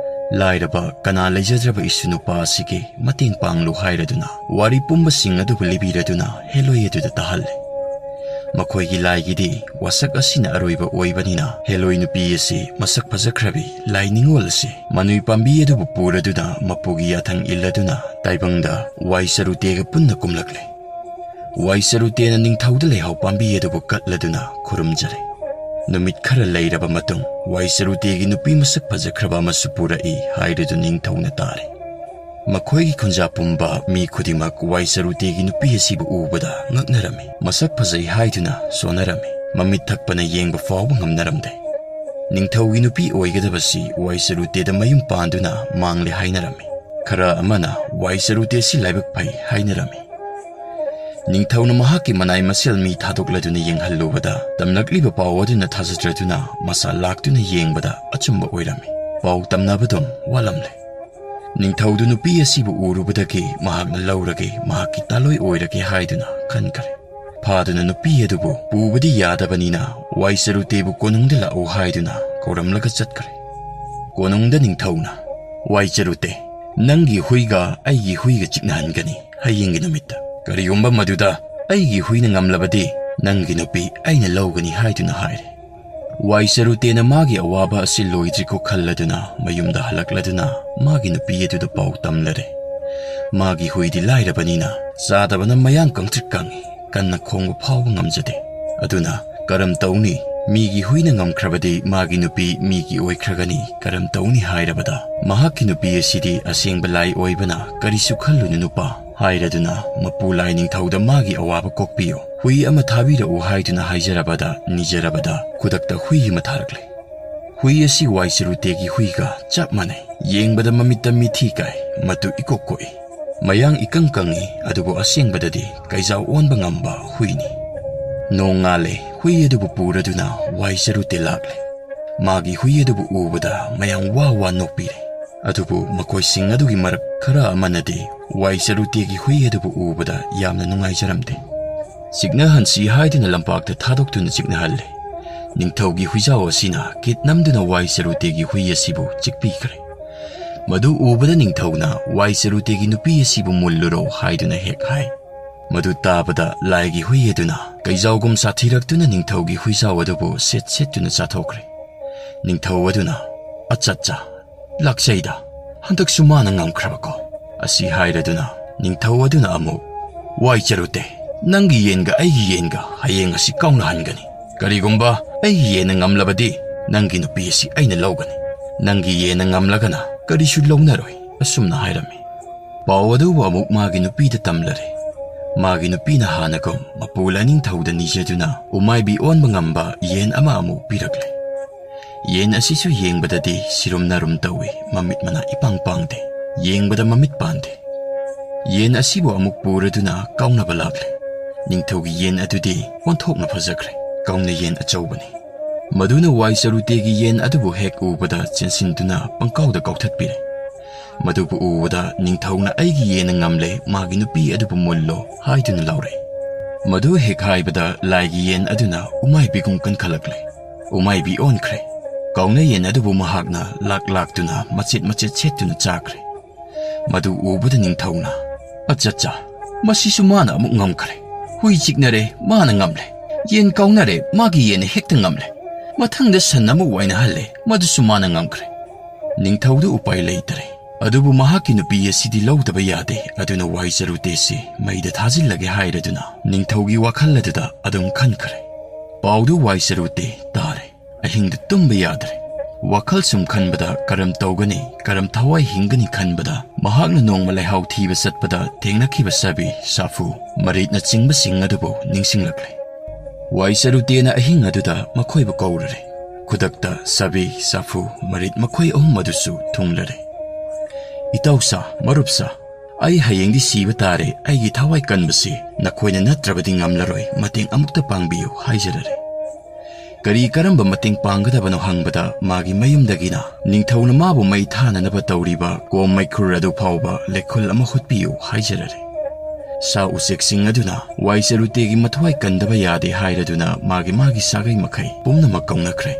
ꯂꯥꯏꯔꯕ ꯀꯅꯥ ꯂꯩꯖꯗ꯭ꯔꯕ ꯏꯁꯨ ꯅꯨꯄꯥ ꯑꯁꯤꯒꯤ ꯃꯇꯦꯡ ꯄꯥꯡꯂꯨ ꯍꯥꯏꯔꯗꯨꯅ ꯋꯥꯔꯤ ꯄꯨꯝꯕꯁꯤꯡ ꯑꯗꯨꯕꯨ ꯂꯤꯕꯤꯔꯗꯨꯅ ꯍꯦꯂꯣꯏ ꯑꯗꯨꯗ ꯇꯥꯍꯜꯂꯦ꯫ ꯃꯈꯣꯏꯒꯤ ꯂꯥꯏꯒꯤꯗꯤ ꯋꯥꯁꯛ ꯑꯁꯤꯅ ꯑꯔꯣꯏꯕ ꯑꯣꯏꯕꯅꯤꯅ ꯍꯦꯂꯣꯏ ꯅꯨꯄꯤ ꯑꯁꯤ ꯃꯁꯛ ꯐꯖꯈ꯭ꯔꯕꯤ ꯂꯥꯏ ꯅꯤꯉꯣꯜ ꯑꯁꯤ ꯃꯅꯨꯏ ꯄꯥꯝꯕꯤ ꯑꯗꯨꯕꯨ ꯄꯨꯔꯗꯨꯅ ꯃꯄꯨꯒꯤ ꯌꯥꯊꯪ ꯏꯜꯂꯗꯨꯅ ꯇꯥꯏꯕꯪꯗ ꯋꯥꯏ ꯆꯔꯨꯇꯦꯒ ꯄꯨꯟꯅ ꯀꯨꯝꯂꯛꯂꯦ꯫ ꯋꯥꯏ ꯆꯔꯨꯇꯦꯅ ꯅꯤꯡꯊꯧꯗ ꯂꯩꯍꯥꯎ ꯄꯥꯝꯕꯤ ꯑꯗꯨꯕꯨ ꯀꯠꯂꯗꯨꯅ ꯈꯨꯔꯨꯝꯖꯔꯦ꯫ ꯅꯨꯃꯤꯠ ꯈꯔ ꯂꯩꯔꯕ ꯃꯇꯨꯡ ꯋꯥꯏ ꯆꯔꯨꯇꯦꯒꯤ ꯅꯨꯄꯤ ꯃꯁꯛ ꯐꯖꯈ꯭ꯔꯕ ꯑꯃꯁꯨ ꯄꯨꯔꯛꯏ ꯍꯥꯏꯔꯗꯨ ꯅꯤꯡꯊꯧꯅ ꯇꯥꯔꯦ꯫ ꯃꯈꯣꯏꯒꯤ ꯈꯨꯟꯖꯥ ꯄꯨꯝꯕ ꯃꯤ ꯈꯨꯗꯤꯡꯃꯛ ꯋꯥꯏ ꯆꯔꯨꯇꯦꯒꯤ ꯅꯨꯄꯤ ꯑꯁꯤꯕꯨ ꯎꯕꯗ ꯉꯛꯅꯔꯝꯃꯤ꯫ ꯃꯁꯛ ꯐꯖꯩ ꯍꯥꯏꯗꯨꯅ ꯁꯣꯟꯅꯔꯝꯃꯤ꯫ ꯃꯃꯤꯠ ꯊꯛꯄꯅ ꯌꯦꯡꯕ ꯐꯥꯎꯕ ꯉꯝꯅꯔꯝꯗꯦ꯫ ꯅꯤꯡꯊꯧꯒꯤ ꯅꯨꯄꯤ ꯑꯣꯏꯒꯗꯕꯁꯤ ꯋꯥꯏ ꯆꯔꯨꯇꯦꯗ ꯃꯌꯨꯝ ꯄꯥꯟꯗꯨꯅ ꯃꯥꯡꯂꯦ ꯍꯥꯏꯅꯔꯝꯃꯤ꯫ ꯈꯔ ꯑꯃꯅ ꯋꯥꯏ ꯆꯔꯨꯇꯦꯁꯤ ꯂꯥꯏꯕꯛ ꯐꯩ ꯍꯥꯏꯅꯔꯝꯃꯤ꯫ ꯅꯤꯡꯊꯧꯅ ꯃꯍꯥꯛꯀꯤ ꯃꯅꯥꯏ ꯃꯁꯦꯜ ꯃꯤ ꯊꯥꯗꯣꯛꯂꯗꯨꯅ ꯌꯦꯡꯍꯜꯂꯨꯕꯗ ꯇꯝꯂꯛꯂꯤꯕ ꯄꯥꯎ ꯑꯗꯨꯅ ꯊꯥꯖꯗ꯭ꯔꯗꯨꯅ ꯃꯁꯥ ꯂꯥꯛꯇꯨꯅ ꯌꯦꯡꯕꯗ ꯑꯆꯨꯝꯕ ꯑꯣꯏꯔꯝꯃꯤ꯫ ꯄꯥꯎ ꯇꯝꯅꯕꯗꯨꯝ ꯋꯥꯠꯂꯝꯂꯦ꯫ ꯅꯤꯡꯊꯧꯗꯨ ꯅꯨꯄꯤ ꯑꯁꯤꯕꯨ ꯎꯔꯨꯕꯗꯒꯤ ꯃꯍꯥꯛꯅ ꯂꯧꯔꯒꯦ, ꯃꯍꯥꯛꯀꯤ ꯇꯥꯂꯣꯏ ꯑꯣꯏꯔꯒꯦ ꯍꯥꯏꯗꯨꯅ ꯈꯟꯈ꯭ꯔꯦ꯫ ꯐꯥꯗꯨꯅ ꯅꯨꯄꯤ ꯑꯗꯨꯕꯨ ꯄꯨꯕꯗꯤ ꯌꯥꯗꯕꯅꯤꯅ ꯋꯥꯏ ꯆꯔꯨꯇꯦꯕꯨ ꯀꯣꯅꯨꯡꯗ ꯂꯥꯛꯎ ꯍꯥꯏꯗꯨꯅ ꯀꯧꯔꯝꯂꯒ ꯆꯠꯈ꯭ꯔꯦ꯫ ꯀꯣꯅꯨꯡꯗ ꯅꯤꯡꯊꯧꯅ, "ꯋꯥꯏ ꯆꯔꯨꯇꯦ, ꯅꯪꯒꯤ ꯍꯨꯏꯒ ꯑꯩꯒꯤ ꯍꯨꯏꯒ ꯆꯤꯛꯅꯍꯟꯒꯅꯤ ꯍꯌꯦꯡꯒꯤ ꯅꯨꯃꯤꯠꯇ꯫ ꯀꯔꯤꯒꯨꯝꯕ ꯃꯗꯨꯗ ꯑꯩꯒꯤ ꯍꯨꯏꯅ ꯉꯝꯂꯕꯗꯤ ꯅꯪꯒꯤ ꯅꯨꯄꯤ ꯑꯩꯅ ꯂꯧꯒꯅꯤ" ꯍꯥꯏꯗꯨꯅ ꯍꯥꯏꯔꯦ꯫ ꯋꯥꯏ ꯆꯔꯨꯇꯦꯅ ꯃꯥꯒꯤ ꯑꯋꯥꯕ ꯑꯁꯤ ꯂꯣꯏꯗ꯭ꯔꯤꯀꯣ ꯈꯜꯂꯗꯨꯅ ꯃꯌꯨꯝꯗ ꯍꯜꯂꯛꯂꯗꯨꯅ ꯃꯥꯒꯤ ꯅꯨꯄꯤ ꯑꯗꯨꯗ ꯄꯥꯎ ꯇꯝꯂꯔꯦ꯫ ꯃꯥꯒꯤ ꯍꯨꯏꯗꯤ ꯂꯥꯏꯔꯕꯅꯤꯅ ꯆꯥꯗꯕꯅ ꯃꯌꯥꯡ ꯀꯪꯇ꯭ꯔꯤꯛ ꯀꯪꯉꯤ, ꯀꯟꯅ ꯈꯣꯡꯕ ꯐꯥꯎꯕ ꯉꯝꯖꯗꯦ꯫ ꯑꯗꯨꯅ ꯀꯔꯝ ꯇꯧꯅꯤ? ꯃꯤꯒꯤ ꯍꯨꯏꯅ ꯉꯝꯈ꯭ꯔꯕꯗꯤ ꯃꯥꯒꯤ ꯅꯨꯄꯤ ꯃꯤꯒꯤ ꯑꯣꯏꯈ꯭ꯔꯒꯅꯤ꯫ ꯀꯔꯝ ꯇꯧꯅꯤ ꯍꯥꯏꯔꯕꯗ ꯃꯍꯥꯛꯀꯤ ꯅꯨꯄꯤ ꯑꯁꯤꯗꯤ ꯑꯁꯦꯡꯕ ꯂꯥꯏ ꯑꯣꯏꯕꯅ ꯀꯔꯤꯁꯨ ꯈꯜꯂꯨꯅꯨ ꯅꯨꯄꯥ ꯍꯥꯏꯔꯗꯨꯅ ꯃꯄꯨ ꯂꯥꯏ ꯅꯤꯡꯊꯧꯗ ꯃꯥꯒꯤ ꯑꯋꯥꯕ ꯀꯣꯛꯄꯤꯌꯨ, ꯍꯨꯏ ꯑꯃ ꯊꯥꯕꯤꯔꯛꯎ ꯍꯥꯏꯗꯨꯅ ꯍꯥꯏꯖꯔꯕꯗ ꯅꯤꯖꯔꯕꯗ ꯈꯨꯗꯛꯇ ꯍꯨꯏ ꯑꯃ ꯊꯥꯔꯛꯂꯦ꯫ ꯍꯨꯏ ꯑꯁꯤ ꯋꯥꯏ ꯆꯔꯨꯇꯦꯒꯤ ꯍꯨꯏꯒ ꯆꯞ ꯃꯥꯟꯅꯩ꯫ ꯌꯦꯡꯕꯗ ꯃꯃꯤꯠꯇ ꯃꯤꯊꯤ ꯀꯥꯏ, ꯃꯇꯨ ꯏꯀꯣꯛ ꯀꯣꯛꯏ꯫ ꯃꯌꯥꯡ ꯏꯀꯪ ꯀꯪꯉꯤ, ꯑꯗꯨꯕꯨ ꯑꯁꯦꯡꯕꯗꯗꯤ ꯀꯩꯖꯥꯎ ꯑꯣꯟꯕ ꯉꯝꯕ ꯍꯨꯏꯅꯤ꯫ ꯅꯣꯡꯉꯥꯜꯂꯦ, ꯍꯨꯏ ꯑꯗꯨꯕꯨ ꯄꯨꯔꯗꯨꯅ ꯋꯥꯏ ꯆꯔꯨꯇꯦ ꯂꯥꯛꯂꯦ꯫ ꯃꯥꯒꯤ ꯍꯨꯏ ꯑꯗꯨꯕꯨ ꯎꯕꯗ ꯃꯌꯥꯝ ꯋꯥ ꯋꯥ ꯅꯣꯛꯄꯤꯔꯦ꯫ ꯑꯗꯨꯕꯨ ꯃꯈꯣꯏꯁꯤꯡ ꯑꯗꯨꯒꯤ ꯃꯔꯛ ꯈꯔ ꯑꯃꯅꯗꯤ ꯋꯥꯏ ꯆꯔꯨꯇꯦꯒꯤ ꯍꯨꯏ ꯑꯗꯨꯕꯨ ꯎꯕꯗ ꯌꯥꯝꯅ ꯅꯨꯡꯉꯥꯏꯖꯔꯝꯗꯦ꯫ ꯆꯤꯛꯅꯍꯟꯁꯤ ꯍꯥꯏꯗꯨꯅ ꯂꯝꯄꯥꯛꯇ ꯊꯥꯗꯣꯛꯇꯨꯅ ꯆꯤꯛꯅꯍꯜꯂꯦ꯫ ꯅꯤꯡꯊꯧꯒꯤ ꯍꯨꯏꯖꯥꯎ ꯑꯁꯤꯅ ꯀꯤꯠ ꯅꯝꯗꯨꯅ ꯋꯥꯏ ꯆꯔꯨꯇꯦꯒꯤ ꯍꯨꯏ ꯑꯁꯤꯕꯨ ꯆꯤꯛꯄꯤꯈ꯭ꯔꯦ꯫ ꯃꯗꯨ ꯎꯕꯗ ꯅꯤꯡꯊꯧꯅ ꯋꯥꯏ ꯆꯔꯨꯇꯦꯒꯤ ꯅꯨꯄꯤ ꯑꯁꯤꯕꯨ ꯃꯨꯜꯂꯨꯔꯣ ꯍꯥꯏꯗꯨꯅ ꯍꯦꯛ ꯍꯥꯏ꯫ ꯃꯗꯨ ꯇꯥꯕꯗ ꯂꯥꯏꯒꯤ ꯍꯨꯏ ꯑꯗꯨꯅ ꯀꯩꯖꯥꯎꯒꯨꯝ ꯁꯥꯊꯤꯔꯛꯇꯨꯅ ꯅꯤꯡꯊꯧꯒꯤ ꯍꯨꯏꯖꯥꯎ ꯑꯗꯨꯕꯨ ꯁꯦꯠ ꯁꯦꯠꯇꯨꯅ ꯆꯥꯊꯣꯛꯈ꯭ꯔꯦ꯫ ꯅꯤꯡꯊꯧ ꯑꯗꯨꯅ, "ꯑꯆꯠꯆꯥ, ꯂꯥꯛꯆꯩꯗ, ꯍꯟꯗꯛꯁꯨ ꯃꯥꯅ ꯉꯝꯈ꯭ꯔꯕꯀꯣ?" ꯑꯁꯤ ꯍꯥꯏꯔꯗꯨꯅ ꯅꯤꯡꯊꯧ ꯑꯗꯨꯅ ꯑꯃꯨꯛ, "ꯋꯥꯏ ꯆꯔꯨꯇꯦ, ꯅꯪꯒꯤ ꯌꯦꯟꯒ ꯑꯩꯒꯤ ꯌꯦꯟꯒ ꯍꯌꯦꯡ ꯑꯁꯤ ꯀꯥꯎꯅꯍꯟꯒꯅꯤ꯫ ꯀꯔꯤꯒꯨꯝꯕ ꯑꯩꯒꯤ ꯌꯦꯟꯅ ꯉꯝꯂꯕꯗꯤ ꯅꯪꯒꯤ ꯅꯨꯄꯤ ꯑꯁꯤ ꯑꯩꯅ ꯂꯧꯒꯅꯤ꯫ ꯅꯪꯒꯤ ꯌꯦꯟꯅ ꯉꯝꯂꯒꯅ ꯀꯔꯤꯁꯨ ꯂꯧꯅꯔꯣꯏ," ꯑꯁꯨꯝꯅ ꯍꯥꯏꯔꯝꯃꯤ꯫ ꯄꯥꯎ ꯑꯗꯨꯕꯨ ꯑꯃꯨꯛ ꯃꯥꯒꯤ ꯅꯨꯄꯤꯗ ꯇꯝꯂꯔꯦ꯫ ꯃꯥꯒꯤ ꯅꯨꯄꯤꯅ ꯍꯥꯟꯅꯒꯨꯝ ꯃꯄꯨ ꯂꯥꯏꯅꯤꯡꯊꯧꯗ ꯅꯤꯖꯗꯨꯅ ꯎꯃꯥꯏꯕꯤ ꯑꯣꯟꯕ ꯉꯝꯕ ꯌꯦꯟ ꯑꯃ ꯑꯃꯨꯛ ꯄꯤꯔꯛꯂꯦ꯫ ꯌꯦꯟ ꯑꯁꯤꯁꯨ ꯌꯦꯡꯕꯗꯗꯤ ꯁꯤꯔꯨꯝ ꯅꯥꯔꯨꯝ ꯇꯧꯏ, ꯃꯃꯤꯠ ꯃꯅꯥ ꯏꯄꯥꯡ ꯄꯥꯡꯗꯦ, ꯌꯦꯡꯕꯗ ꯃꯃꯤꯠ ꯄꯥꯟꯗꯦ꯫ ꯌꯦꯟ ꯑꯁꯤꯕꯨ ꯑꯃꯨꯛ ꯄꯨꯔꯗꯨꯅ ꯀꯥꯎꯅꯕ ꯂꯥꯛꯂꯦ꯫ ꯅꯤꯡꯊꯧꯒꯤ ꯌꯦꯟ ꯑꯗꯨꯗꯤ ꯑꯣꯟꯊꯣꯛꯅ ꯐꯖꯈ꯭ꯔꯦ, ꯀꯥꯎꯅ ꯌꯦꯟ ꯑꯆꯧꯕꯅꯤ꯫ ꯃꯗꯨꯅ ꯋꯥꯏ ꯆꯔꯨꯇꯦꯒꯤ ꯌꯦꯟ ꯑꯗꯨꯕꯨ ꯍꯦꯛ ꯎꯕꯗ ꯆꯦꯟꯁꯤꯟꯗꯨꯅ ꯄꯪꯀꯥꯎꯗ ꯀꯥꯎꯊꯠꯄꯤꯔꯦ꯫ ꯃꯗꯨꯕꯨ ꯎꯕꯗ ꯅꯤꯡꯊꯧꯅ, "ꯑꯩꯒꯤ ꯌꯦꯟꯅ ꯉꯝꯂꯦ, ꯃꯥꯒꯤ ꯅꯨꯄꯤ ꯑꯗꯨꯕꯨ ꯃꯨꯜꯂꯣ," ꯍꯥꯏꯗꯨꯅ ꯂꯥꯎꯔꯦ꯫ ꯃꯗꯨ ꯍꯦꯛ ꯍꯥꯏꯕꯗ ꯂꯥꯏꯒꯤ ꯌꯦꯟ ꯑꯗꯨꯅ ꯎꯃꯥꯏꯕꯤꯒꯨꯝ ꯀꯟꯈꯠꯂꯛꯂꯦ꯫ ꯎꯃꯥꯏꯕꯤ ꯑꯣꯟꯈ꯭ꯔꯦ꯫ ꯀꯥꯎꯅ ꯌꯦꯟ ꯑꯗꯨꯕꯨ ꯃꯍꯥꯛꯅ ꯂꯥꯛ ꯂꯥꯛꯇꯨꯅ ꯃꯆꯦꯠ ꯃꯆꯦꯠ ꯁꯦꯠꯇꯨꯅ ꯆꯥꯈ꯭ꯔꯦ꯫ ꯃꯗꯨ ꯎꯕꯗ ꯅꯤꯡꯊꯧꯅ, "ꯑꯆꯠꯆꯥ, ꯃꯁꯤꯁꯨ ꯃꯥꯅ ꯑꯃꯨꯛ ꯉꯝꯈ꯭ꯔꯦ꯫ ꯍꯨꯏ ꯆꯤꯛꯅꯔꯦ, ꯃꯥꯅ ꯉꯝꯂꯦ꯫ ꯌꯦꯟ ꯀꯥꯎꯅꯔꯦ, ꯃꯥꯒꯤ ꯌꯦꯟꯅ ꯍꯦꯛꯇ ꯉꯝꯂꯦ꯫ ꯃꯊꯪꯗ ꯁꯟ ꯑꯃꯨꯛ ꯋꯥꯏꯅꯍꯜꯂꯦ, ꯃꯗꯨꯁꯨ ꯃꯥꯅ ꯉꯝꯈ꯭ꯔꯦ꯫" ꯅꯤꯡꯊꯧꯗꯨ ꯎꯄꯥꯏ ꯂꯩꯇꯔꯦ꯫ ꯑꯗꯨꯕꯨ ꯃꯍꯥꯛꯀꯤ ꯅꯨꯄꯤ ꯑꯁꯤꯗꯤ ꯂꯧꯗꯕ ꯌꯥꯗꯦ, ꯑꯗꯨꯅ ꯋꯥꯏ ꯆꯔꯨꯇꯦꯁꯤ ꯃꯩꯗ ꯊꯥꯖꯤꯜꯂꯒꯦ ꯍꯥꯏꯔꯗꯨꯅ ꯅꯤꯡꯊꯧꯒꯤ ꯋꯥꯈꯜ ꯑꯗꯨꯗ ꯑꯗꯨꯝ ꯈꯟꯈ꯭ꯔꯦ꯫ ꯄꯥꯎꯗꯨ ꯋꯥꯏ ꯆꯔꯨꯇꯦ ꯇꯥꯔꯦ꯫ ꯑꯍꯤꯡꯗ ꯇꯨꯝꯕ ꯌꯥꯗ꯭ꯔꯦ꯫ ꯋꯥꯈꯜ ꯁꯨꯝ ꯈꯟꯕꯗ ꯀꯔꯝ ꯇꯧꯒꯅꯤ, ꯀꯔꯝ ꯊꯋꯥꯏ ꯍꯤꯡꯒꯅꯤ ꯈꯟꯕꯗ ꯃꯍꯥꯛꯅ ꯅꯣꯡꯃ ꯂꯩꯍꯥꯎ ꯊꯤꯕ ꯆꯠꯄꯗ ꯊꯦꯡꯅꯈꯤꯕ ꯁꯥꯕꯤ ꯁꯥꯐꯨ ꯃꯔꯤꯠꯅꯆꯤꯡꯕꯁꯤꯡ ꯑꯗꯨꯕꯨ ꯅꯤꯡꯁꯤꯡꯂꯛꯂꯦ꯫ ꯋꯥꯏ ꯆꯔꯨꯇꯦꯅ ꯑꯍꯤꯡ ꯑꯗꯨꯗ ꯃꯈꯣꯏꯕꯨ ꯀꯧꯔꯨꯔꯦ꯫ ꯈꯨꯗꯛꯇ ꯁꯥꯕꯤ ꯁꯥꯐꯨ ꯃꯔꯤꯠ ꯃꯈꯣꯏ ꯑꯍꯨꯝ ꯑꯗꯨꯁꯨ ꯊꯨꯡꯂꯔꯦ꯫ "ꯏꯇꯥꯎ ꯁꯥ, ꯃꯔꯨꯞ ꯁꯥ, ꯑꯩ ꯍꯌꯦꯡꯗꯤ ꯁꯤꯕ ꯇꯥꯔꯦ꯫ ꯑꯩꯒꯤ ꯊꯋꯥꯏ ꯀꯟꯕꯁꯤ ꯅꯈꯣꯏꯅ ꯅꯠꯇ꯭ꯔꯕꯗꯤ ꯉꯝꯂꯔꯣꯏ꯫ ꯃꯇꯦꯡ ꯑꯃꯨꯛꯇ ꯄꯥꯡꯕꯤꯌꯨ," ꯍꯥꯏꯖꯔꯔꯦ꯫ ꯀꯔꯤ ꯀꯔꯝꯕ ꯃꯇꯦꯡ ꯄꯥꯡꯒꯗꯕꯅꯣ ꯍꯪꯕꯗ ꯃꯥꯒꯤ ꯃꯌꯨꯝꯗꯒꯤꯅ ꯅꯤꯡꯊꯧꯅ ꯃꯥꯕꯨ ꯃꯩ ꯊꯥꯅꯅꯕ ꯇꯧꯔꯤꯕ ꯀꯣꯝ ꯃꯩꯈꯨꯔ ꯑꯗꯨ ꯐꯥꯎꯕ ꯂꯩꯈꯨꯜ ꯑꯃ ꯍꯨꯠꯄꯤꯌꯨ ꯍꯥꯏꯖꯔꯔꯦ꯫ ꯁꯥ ꯎꯆꯦꯛꯁꯤꯡ ꯑꯗꯨꯅ ꯋꯥꯏ ꯆꯔꯨꯇꯦꯒꯤ ꯃꯊ꯭ꯋꯥꯏ ꯀꯟꯗꯕ ꯌꯥꯗꯦ ꯍꯥꯏꯔꯗꯨꯅ ꯃꯥꯒꯤ ꯃꯥꯒꯤ ꯁꯥꯒꯩ ꯃꯈꯩ ꯄꯨꯝꯅꯃꯛ ꯀꯧꯅꯈ꯭ꯔꯦ꯫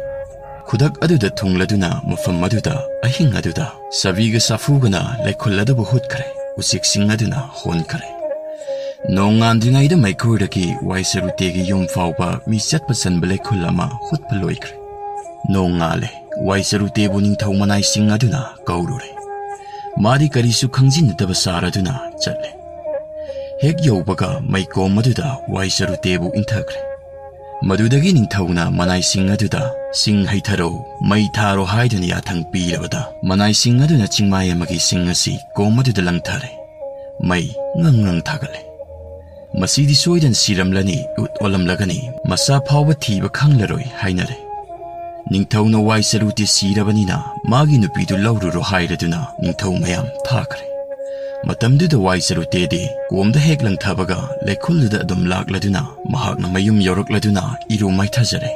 ꯈꯨꯗꯛ ꯑꯗꯨꯗ ꯊꯨꯡꯂꯗꯨꯅ ꯃꯐꯝ ꯑꯗꯨꯗ ꯑꯍꯤꯡ ꯑꯗꯨꯗ ꯁꯥꯕꯤꯒ ꯁꯥꯐꯨꯒꯅ ꯂꯩꯈꯨꯜ ꯑꯗꯨꯕꯨ ꯍꯨꯠꯈ꯭ꯔꯦ꯫ ꯎꯆꯦꯛꯁꯤꯡ ꯑꯗꯨꯅ ꯍꯣꯟꯈ꯭ꯔꯦ꯫ ꯅꯣꯡ ꯉꯥꯟꯗ꯭ꯔꯤꯉꯩꯗ ꯃꯩꯈꯣꯏꯗꯒꯤ ꯋꯥꯏ ꯆꯔꯨꯇꯦꯒꯤ ꯌꯨꯝ ꯐꯥꯎꯕ ꯃꯤ ꯆꯠꯄ ꯆꯟꯕ ꯂꯩꯈꯨꯜ ꯑꯃ ꯍꯨꯠꯄ ꯂꯣꯏꯈ꯭ꯔꯦ꯫ ꯅꯣꯡ ꯉꯥꯜꯂꯦ꯫ ꯋꯥꯏ ꯆꯔꯨꯇꯦꯕꯨ ꯅꯤꯡꯊꯧ ꯃꯅꯥꯏꯁꯤꯡ ꯑꯗꯨꯅ ꯀꯧꯔꯨꯔꯦ꯫ ꯃꯥꯗꯤ ꯀꯔꯤꯁꯨ ꯈꯪꯖꯤꯟꯅꯗꯕ ꯁꯥꯔꯗꯨꯅ ꯆꯠꯂꯦ꯫ ꯍꯦꯛ ꯌꯧꯕꯒ ꯃꯩꯀꯣꯝ ꯑꯗꯨꯗ ꯋꯥꯏ ꯆꯔꯨꯇꯦꯕꯨ ꯏꯟꯊꯈ꯭ꯔꯦ꯫ ꯃꯗꯨꯗꯒꯤ ꯅꯤꯡꯊꯧꯅ ꯃꯅꯥꯏꯁꯤꯡ ꯑꯗꯨꯗ "ꯁꯤꯡ ꯍꯩꯊꯔꯣ, ꯃꯩ ꯊꯥꯔꯣ" ꯍꯥꯏꯗꯨꯅ ꯌꯥꯊꯪ ꯄꯤꯔꯕꯗ, ꯃꯅꯥꯏꯁꯤꯡ ꯑꯗꯨꯅ ꯆꯤꯡꯃꯥꯏ ꯑꯃꯒꯤ ꯁꯤꯡ ꯑꯁꯤ ꯀꯣꯝ ꯑꯗꯨꯗ ꯂꯪꯊꯔꯦ꯫ ꯃꯩ ꯉꯪ ꯉꯪ ꯊꯥꯒꯠꯂꯦ꯫ "ꯃꯁꯤꯗꯤ ꯁꯣꯏꯗꯅ ꯁꯤꯔꯝꯂꯅꯤ, ꯎꯠ ꯑꯣꯜꯂꯝꯂꯒꯅꯤ, ꯃꯁꯥ ꯐꯥꯎꯕ ꯊꯤꯕ ꯈꯪꯂꯔꯣꯏ" ꯍꯥꯏꯅꯔꯦ꯫ ꯅꯤꯡꯊꯧꯅ ꯋꯥꯏ ꯆꯔꯨꯇꯦ ꯁꯤꯔꯕꯅꯤꯅ ꯃꯥꯒꯤ ꯅꯨꯄꯤꯗꯨ ꯂꯧꯔꯨꯔꯣ ꯍꯥꯏꯔꯗꯨꯅ ꯅꯤꯡꯊꯧ ꯃꯌꯥꯝ ꯊꯥꯈ꯭ꯔꯦ꯫ ꯃꯇꯝꯗꯨꯗ ꯋꯥꯏ ꯆꯔꯨꯇꯦꯗꯤ ꯀꯣꯝꯗ ꯍꯦꯛ ꯂꯪꯊꯕꯒ ꯂꯩꯈꯨꯜꯗꯨꯗ ꯑꯗꯨꯝ ꯂꯥꯛꯂꯗꯨꯅ ꯃꯍꯥꯛꯅ ꯃꯌꯨꯝ ꯌꯧꯔꯛꯂꯗꯨꯅ ꯏꯔꯨ ꯃꯥꯏꯊꯖꯔꯦ꯫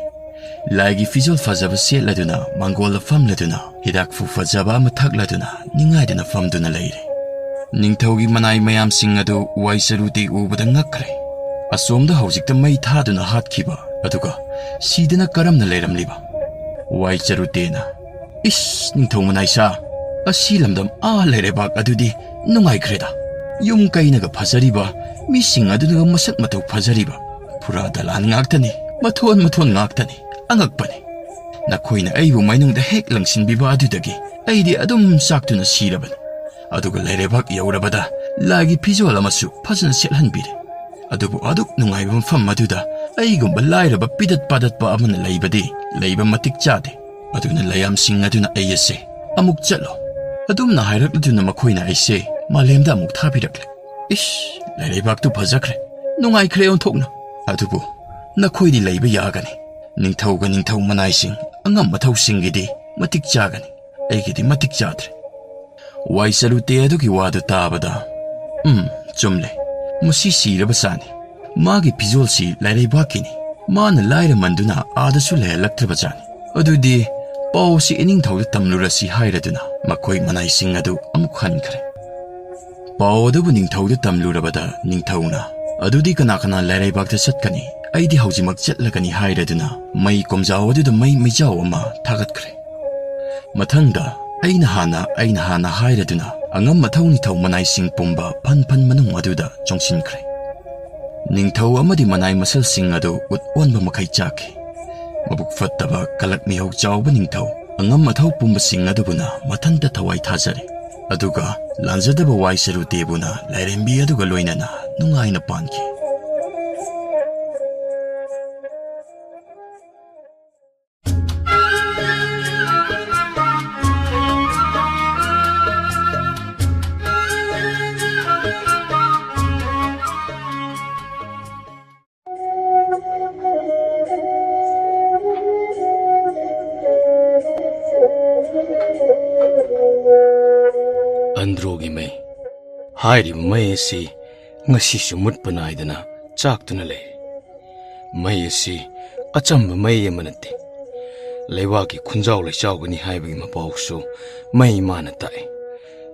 ꯂꯥꯏꯒꯤ ꯐꯤꯖꯣꯜ ꯐꯖꯕ ꯁꯦꯠꯂꯗꯨꯅ ꯃꯥꯡꯒꯣꯜꯗ ꯐꯝꯂꯗꯨꯅ ꯍꯤꯗꯥꯛꯐꯨ ꯐꯖꯕ ꯑꯃ ꯊꯛꯂꯗꯨꯅ ꯅꯤꯡꯉꯥꯏꯗꯅ ꯐꯝꯗꯨꯅ ꯂꯩꯔꯦ꯫ ꯅꯤꯡꯊꯧꯒꯤ ꯃꯅꯥꯏ ꯃꯌꯥꯝꯁꯤꯡ ꯑꯗꯨ ꯋꯥꯏ ꯆꯔꯨꯇꯦ ꯎꯕꯗ ꯉꯛꯈ꯭ꯔꯦ꯫ ꯑꯁꯣꯝꯗ ꯍꯧꯖꯤꯛꯇ ꯃꯩ ꯊꯥꯗꯨꯅ ꯍꯥꯠꯈꯤꯕ ꯑꯗꯨꯒ ꯁꯤꯗꯅ ꯀꯔꯝꯅ ꯂꯩꯔꯝꯂꯤꯕ? ꯋꯥꯏ ꯆꯔꯨꯇꯦꯅ, "ꯏꯁ, ꯅꯤꯡꯊꯧ ꯃꯅꯥꯏꯁꯥ, ꯑꯁꯤ ꯂꯝꯗꯝ ꯑꯥ ꯂꯩꯔꯩꯕꯥꯛ ꯑꯗꯨꯗꯤ ꯅꯨꯡꯉꯥꯏꯈ꯭ꯔꯦꯗ꯫ ꯌꯨꯝ ꯀꯩꯅꯒ ꯐꯖꯔꯤꯕ, ꯃꯤꯁꯤꯡ ꯑꯗꯨꯅꯒ ꯃꯁꯛ ꯃꯇꯧ ꯐꯖꯔꯤꯕ, ꯐꯨꯔꯥ ꯗꯂꯥꯟ ꯉꯥꯛꯇꯅꯤ, ꯃꯊꯣꯟ ꯃꯊꯣꯟ ꯉꯥꯛꯇꯅꯤ, ꯑꯉꯛꯄꯅꯤ꯫ ꯅꯈꯣꯏꯅ ꯑꯩꯕꯨ ꯃꯩꯅꯨꯡꯗ ꯍꯦꯛ ꯂꯪꯁꯤꯟꯕꯤꯕ ꯑꯗꯨꯗꯒꯤ ꯑꯩꯗꯤ ꯑꯗꯨꯝ ꯆꯥꯛꯇꯨꯅ ꯁꯤꯔꯕꯅꯤ꯫ ꯑꯗꯨꯒ ꯂꯩꯔꯩꯕꯥꯛ ꯌꯧꯔꯕꯗ ꯂꯥꯏꯒꯤ ꯐꯤꯖꯣꯜ ꯑꯃꯁꯨ ꯐꯖꯅ ꯁꯦꯠꯍꯟꯕꯤꯔꯦ꯫ ꯑꯗꯨꯕꯨ ꯑꯗꯨꯛ ꯅꯨꯡꯉꯥꯏꯕ ꯃꯐꯝ ꯑꯗꯨꯗ ꯑꯩꯒꯨꯝꯕ ꯂꯥꯏꯔꯕ ꯄꯤꯗꯠ ꯄꯥꯗꯠꯄ ꯑꯃꯅ ꯂꯩꯕꯗꯤ ꯂꯩꯕ ꯃꯇꯤꯛ ꯆꯥꯗꯦ꯫ ꯑꯗꯨꯅ ꯂꯩꯌꯥꯝꯁꯤꯡ ꯑꯗꯨꯅ ꯑꯩ ꯑꯁꯦ ꯑꯃꯨꯛ ꯆꯠꯂꯣ" ꯑꯗꯨꯝꯅ ꯍꯥꯏꯔꯛꯂꯗꯨꯅ ꯃꯈꯣꯏꯅ ꯑꯩꯁꯦ ꯃꯥꯂꯦꯝꯗ ꯑꯃꯨꯛ ꯊꯥꯕꯤꯔꯛꯂꯦ꯫ ꯏꯁ, ꯂꯩꯔꯩꯕꯥꯛꯇꯨ ꯐꯖꯈ꯭ꯔꯦ, ꯅꯨꯡꯉꯥꯏꯈ꯭ꯔꯦ ꯑꯣꯟꯊꯣꯛꯅ꯫ ꯑꯗꯨꯕꯨ ꯅꯈꯣꯏꯗꯤ ꯂꯩꯕ ꯌꯥꯒꯅꯤ꯫ ꯅꯤꯡꯊꯧꯒ ꯅꯤꯡꯊꯧ ꯃꯅꯥꯏꯁꯤꯡ, ꯑꯉꯝ ꯑꯊꯧꯁꯤꯡꯒꯤꯗꯤ ꯃꯇꯤꯛ ꯆꯥꯒꯅꯤ, ꯑꯩꯒꯤꯗꯤ ꯃꯇꯤꯛ ꯆꯥꯗ꯭ꯔꯦ꯫ ꯋꯥꯏ ꯆꯔꯨꯇꯦ ꯑꯗꯨꯒꯤ ꯋꯥꯗꯨ ꯇꯥꯕꯗ, "ꯎꯝ, ꯆꯨꯝꯂꯦ꯫ ꯃꯁꯤ ꯁꯤꯔꯕ ꯆꯥꯅꯤ꯫ ꯃꯥꯒꯤ ꯐꯤꯖꯣꯜꯁꯤ ꯂꯩꯔꯩꯕꯥꯛꯀꯤꯅꯤ꯫ ꯃꯥꯅ ꯂꯥꯏꯔꯃꯟꯗꯨꯅ ꯑꯥꯗꯁꯨ ꯂꯩꯍꯜꯂꯛꯇ꯭ꯔꯕ ꯖꯥꯠꯅꯤ꯫ ꯑꯗꯨꯗꯤ ꯄꯥꯎ ꯑꯁꯤ ꯏꯅꯤꯡꯊꯧꯗ ꯇꯝꯂꯨꯔꯁꯤ" ꯍꯥꯏꯔꯗꯨꯅ ꯃꯈꯣꯏ ꯃꯅꯥꯏꯁꯤꯡ ꯑꯗꯨ ꯑꯃꯨꯛ ꯍꯟꯈ꯭ꯔꯦ꯫ ꯄꯥꯎ ꯑꯗꯨꯕꯨ ꯅꯤꯡꯊꯧꯗ ꯇꯝꯂꯨꯔꯕꯗ ꯅꯤꯡꯊꯧꯅ, "ꯑꯗꯨꯗꯤ ꯀꯅꯥ ꯀꯅꯥ ꯂꯥꯏꯔꯩꯕꯥꯛꯇ ꯆꯠꯀꯅꯤ? ꯑꯩꯗꯤ ꯍꯧꯖꯤꯛꯃꯛ ꯆꯠꯂꯒꯅꯤ" ꯍꯥꯏꯔꯗꯨꯅ ꯃꯩ ꯀꯣꯝꯖꯥꯎ ꯑꯗꯨꯗ ꯃꯩ ꯃꯩꯖꯥꯎ ꯑꯃ ꯊꯥꯒꯠꯈ꯭ꯔꯦ꯫ ꯃꯊꯪꯗ "ꯑꯩꯅ ꯍꯥꯟꯅ, ꯑꯩꯅ ꯍꯥꯟꯅ" ꯍꯥꯏꯔꯗꯨꯅ ꯑꯉꯝ ꯑꯊꯧ ꯅꯤꯡꯊꯧ ꯃꯅꯥꯏꯁꯤꯡ ꯄꯨꯝꯕ ꯐꯟ ꯐꯟ ꯃꯅꯨꯡ ꯑꯗꯨꯗ ꯆꯪꯁꯤꯟꯈ꯭ꯔꯦ꯫ ꯅꯤꯡꯊꯧ ꯑꯃꯗꯤ ꯃꯅꯥꯏ ꯃꯁꯜꯁꯤꯡ ꯑꯗꯨ ꯎꯠ ꯑꯣꯟꯕ ꯃꯈꯩ ꯆꯥꯈꯤ꯫ ꯃꯕꯨꯛ ꯐꯠꯇꯕ ꯀꯂꯛ ꯃꯤꯍꯧ ꯆꯥꯎꯕ ꯅꯤꯡꯊꯧ ꯑꯉꯝ ꯑꯊꯧ ꯄꯨꯝꯕꯁꯤꯡ ꯑꯗꯨꯕꯨꯅ ꯃꯊꯟꯇ ꯊꯋꯥꯏ ꯊꯥꯖꯔꯦ꯫ ꯑꯗꯨꯒ ꯂꯥꯟꯖꯗꯕ ꯋꯥꯏ ꯁꯔꯨ ꯇꯦꯕꯨꯅ ꯂꯥꯏꯔꯦꯝꯕꯤ ꯑꯗꯨꯒ ꯂꯣꯏꯅꯅ ꯅꯨꯡꯉꯥꯏꯅ ꯄꯥꯟꯈꯤ꯫ ꯑꯟꯗ꯭ꯔꯣꯒꯤ ꯃꯩ꯫ ꯍꯥꯏꯔꯤꯕ ꯃꯩ ꯑꯁꯤ ꯉꯁꯤꯁꯨ ꯃꯨꯠꯄ ꯅꯥꯏꯗꯅ ꯆꯥꯛꯇꯨꯅ ꯂꯩꯔꯤ꯫ ꯃꯩ ꯑꯁꯤ ꯑꯆꯝꯕ ꯃꯩ ꯑꯃ ꯅꯠꯇꯦ꯫ ꯂꯩꯕꯥꯛꯀꯤ ꯈꯨꯟꯖꯥꯎ ꯂꯩꯆꯥꯎꯒꯅꯤ ꯍꯥꯏꯕꯒꯤ ꯃꯄꯥꯎꯁꯨ ꯃꯩ ꯃꯥꯅ ꯇꯥꯛꯏ꯫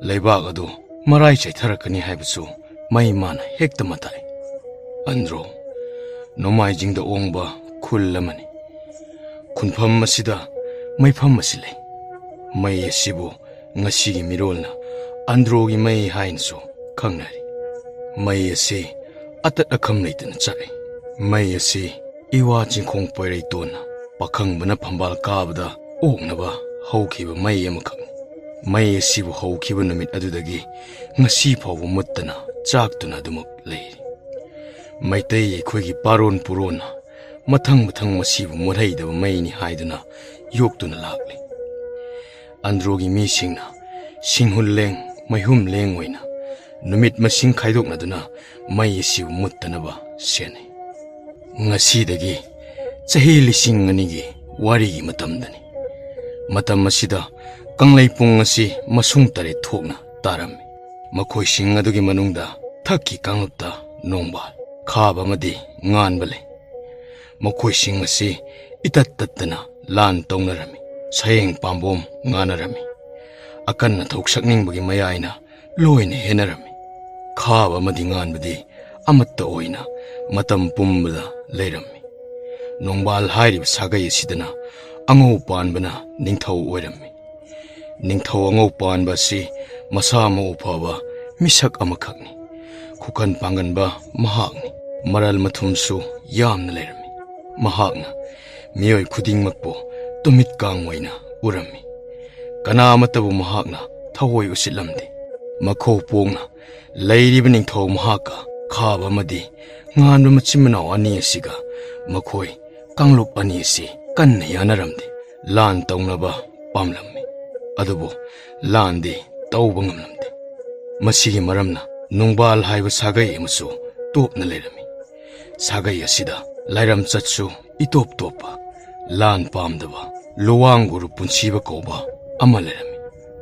ꯂꯩꯕꯥꯛ ꯑꯗꯨ ꯃꯔꯥꯏ ꯆꯥꯏꯊꯔꯛꯀꯅꯤ ꯍꯥꯏꯕꯁꯨ ꯃꯩ ꯃꯥꯅ ꯍꯦꯛꯇ ꯃꯇꯥꯛꯏ꯫ ꯑꯟꯗ꯭ꯔꯣ ꯅꯣꯡꯃꯥꯏꯖꯤꯡꯗ ꯑꯣꯡꯕ ꯈꯨꯜ ꯑꯃꯅꯤ꯫ ꯈꯨꯟꯐꯝ ꯑꯁꯤꯗ ꯃꯩꯐꯝ ꯑꯁꯤ ꯂꯩ꯫ ꯃꯩ ꯑꯁꯤꯕꯨ ꯉꯁꯤꯒꯤ ꯃꯤꯔꯣꯜꯅ ꯑꯟꯗ꯭ꯔꯣꯒꯤ ꯃꯩ ꯍꯥꯏꯅꯁꯨ ꯈꯪꯅꯔꯤ꯫ ꯃꯩ ꯑꯁꯤ ꯑꯇꯠ ꯑꯈꯝ ꯂꯩꯇꯅ ꯆꯥꯛꯏ꯫ ꯃꯩ ꯑꯁꯤ ꯏꯋꯥ ꯆꯤꯡꯈꯣꯡ ꯄꯣꯏꯔꯩꯇꯣꯟꯅ ꯄꯥꯈꯪꯕꯅ ꯐꯝꯕꯥꯜ ꯀꯥꯕꯗ ꯑꯣꯛꯅꯕ ꯍꯧꯈꯤꯕ ꯃꯩ ꯑꯃꯈꯛꯅꯤ꯫ ꯃꯩ ꯑꯁꯤꯕꯨ ꯍꯧꯈꯤꯕ ꯅꯨꯃꯤꯠ ꯑꯗꯨꯗꯒꯤ ꯉꯁꯤ ꯐꯥꯎꯕ ꯃꯨꯠꯇꯅ ꯆꯥꯛꯇꯨꯅ ꯑꯗꯨꯃꯛ ꯂꯩꯔꯤ꯫ ꯃꯩꯇꯩ ꯑꯩꯈꯣꯏꯒꯤ ꯄꯥꯔꯣꯟ ꯄꯨꯔꯣꯟꯅ ꯃꯊꯪ ꯃꯊꯪ ꯃꯁꯤꯕꯨ ꯃꯨꯠꯍꯩꯗꯕ ꯃꯩꯅꯤ ꯍꯥꯏꯗꯨꯅ ꯌꯣꯛꯇꯨꯅ ꯂꯥꯛꯂꯤ꯫ ꯑꯟꯗ꯭ꯔꯣꯒꯤ ꯃꯤꯁꯤꯡꯅ ꯁꯤꯡꯍꯨꯜ ꯂꯦꯡ, ꯃꯩꯍꯨꯝ ꯂꯦꯡ ꯑꯣꯏꯅ ꯅꯨꯃꯤꯠ ꯃꯁꯤꯡ ꯈꯥꯏꯗꯣꯛꯅꯗꯨꯅ ꯃꯩ ꯑꯁꯤꯕꯨ ꯃꯨꯠꯇꯅꯕ ꯁꯦꯟꯅꯩ꯫ ꯉꯁꯤꯗꯒꯤ ꯆꯍꯤ ꯂꯤꯁꯤꯡ ꯑꯅꯤꯒꯤ ꯋꯥꯔꯤꯒꯤ ꯃꯇꯝꯗꯅꯤ꯫ ꯃꯇꯝ ꯑꯁꯤꯗ ꯀꯪꯂꯩꯄꯨꯡ ꯑꯁꯤ ꯃꯁꯨꯡ ꯇꯔꯦꯠ ꯊꯣꯛꯅ ꯇꯥꯔꯝꯃꯤ꯫ ꯃꯈꯣꯏꯁꯤꯡ ꯑꯗꯨꯒꯤ ꯃꯅꯨꯡꯗ ꯊꯛꯀꯤ ꯀꯥꯡꯂꯨꯞꯇ ꯅꯣꯡꯕꯥꯜ, ꯈꯥꯕ ꯑꯃꯗꯤ ꯉꯥꯟꯕ ꯂꯩ꯫ ꯃꯈꯣꯏꯁꯤꯡ ꯑꯁꯤ ꯏꯇꯠ ꯇꯠꯇꯅ ꯂꯥꯟ ꯇꯧꯅꯔꯝꯃꯤ꯫ ꯁꯌꯦꯡ ꯄꯥꯝꯕꯣꯝ ꯉꯥꯅꯔꯝꯃꯤ꯫ ꯑꯀꯟ ꯑꯊꯧ ꯁꯛꯅꯤꯡꯕꯒꯤ ꯃꯌꯥꯏꯅ ꯂꯣꯏꯅ ꯍꯦꯟꯅꯔꯝꯃꯤ꯫ ꯈꯥꯕ ꯑꯃꯗꯤ ꯉꯥꯟꯕꯗꯤ ꯑꯃꯠꯇ ꯑꯣꯏꯅ ꯃꯇꯝ ꯄꯨꯝꯕꯗ ꯂꯩꯔꯝꯃꯤ꯫ ꯅꯣꯡꯕꯥꯜ ꯍꯥꯏꯔꯤꯕ ꯁꯥꯒꯩ ꯑꯁꯤꯗꯅ ꯑꯉꯧ ꯄꯥꯟꯕꯅ ꯅꯤꯡꯊꯧ ꯑꯣꯏꯔꯝꯃꯤ꯫ ꯅꯤꯡꯊꯧ ꯑꯉꯧ ꯄꯥꯟꯕ ꯑꯁꯤ ꯃꯁꯥ ꯃꯎ ꯐꯕ ꯃꯤꯁꯛ ꯑꯃꯈꯛꯅꯤ꯫ ꯈꯨꯀꯟ ꯄꯥꯡꯒꯟꯕ ꯃꯍꯥꯛꯅꯤ꯫ ꯃꯔꯜ ꯃꯊꯨꯝꯁꯨ ꯌꯥꯝꯅ ꯂꯩꯔꯝꯃꯤ꯫ ꯃꯍꯥꯛꯅ ꯃꯤꯑꯣꯏ ꯈꯨꯗꯤꯡꯃꯛꯄꯨ ꯇꯨꯃꯤꯠ ꯀꯥꯡ ꯑꯣꯏꯅ ꯎꯔꯝꯃꯤ꯫ ꯀꯅꯥ ꯑꯃꯠꯇꯕꯨ ꯃꯍꯥꯛꯅ ꯊꯑꯣꯏ ꯎꯁꯤꯠꯂꯝꯗꯦ꯫ ꯃꯈꯧ ꯄꯣꯛꯅ ꯂꯩꯔꯤꯕ ꯅꯤꯡꯊꯧ ꯃꯍꯥꯛꯀ ꯈꯥꯕ ꯑꯃꯗꯤ ꯉꯥꯟꯕ ꯃꯆꯤꯟ ꯃꯅꯥꯎ ꯑꯅꯤ ꯑꯁꯤꯒ ꯃꯈꯣꯏ ꯀꯥꯡꯂꯨꯞ ꯑꯅꯤ ꯑꯁꯤ ꯀꯟꯅ ꯌꯥꯅꯔꯝꯗꯦ꯫ ꯂꯥꯟ ꯇꯧꯅꯕ ꯄꯥꯝꯂꯝꯃꯤ꯫ ꯑꯗꯨꯕꯨ ꯂꯥꯟꯗꯤ ꯇꯧꯕ ꯉꯝꯂꯝꯗꯦ꯫ ꯃꯁꯤꯒꯤ ꯃꯔꯝꯅ ꯅꯣꯡꯕꯥꯜ ꯍꯥꯏꯕ ꯁꯥꯒꯩ ꯑꯃꯁꯨ ꯇꯣꯞꯅ ꯂꯩꯔꯝꯃꯤ꯫ ꯁꯥꯒꯩ ꯑꯁꯤꯗ ꯂꯥꯏꯔꯝꯆꯠꯁꯨ ꯏꯇꯣꯞ ꯇꯣꯞꯄ, ꯂꯥꯟ ꯄꯥꯝꯗꯕ, ꯂꯨꯋꯥꯡꯒꯨꯔꯨ ꯄꯨꯟꯁꯤꯕ ꯀꯧꯕ ꯑꯃ ꯂꯩꯔꯝꯃꯤ꯫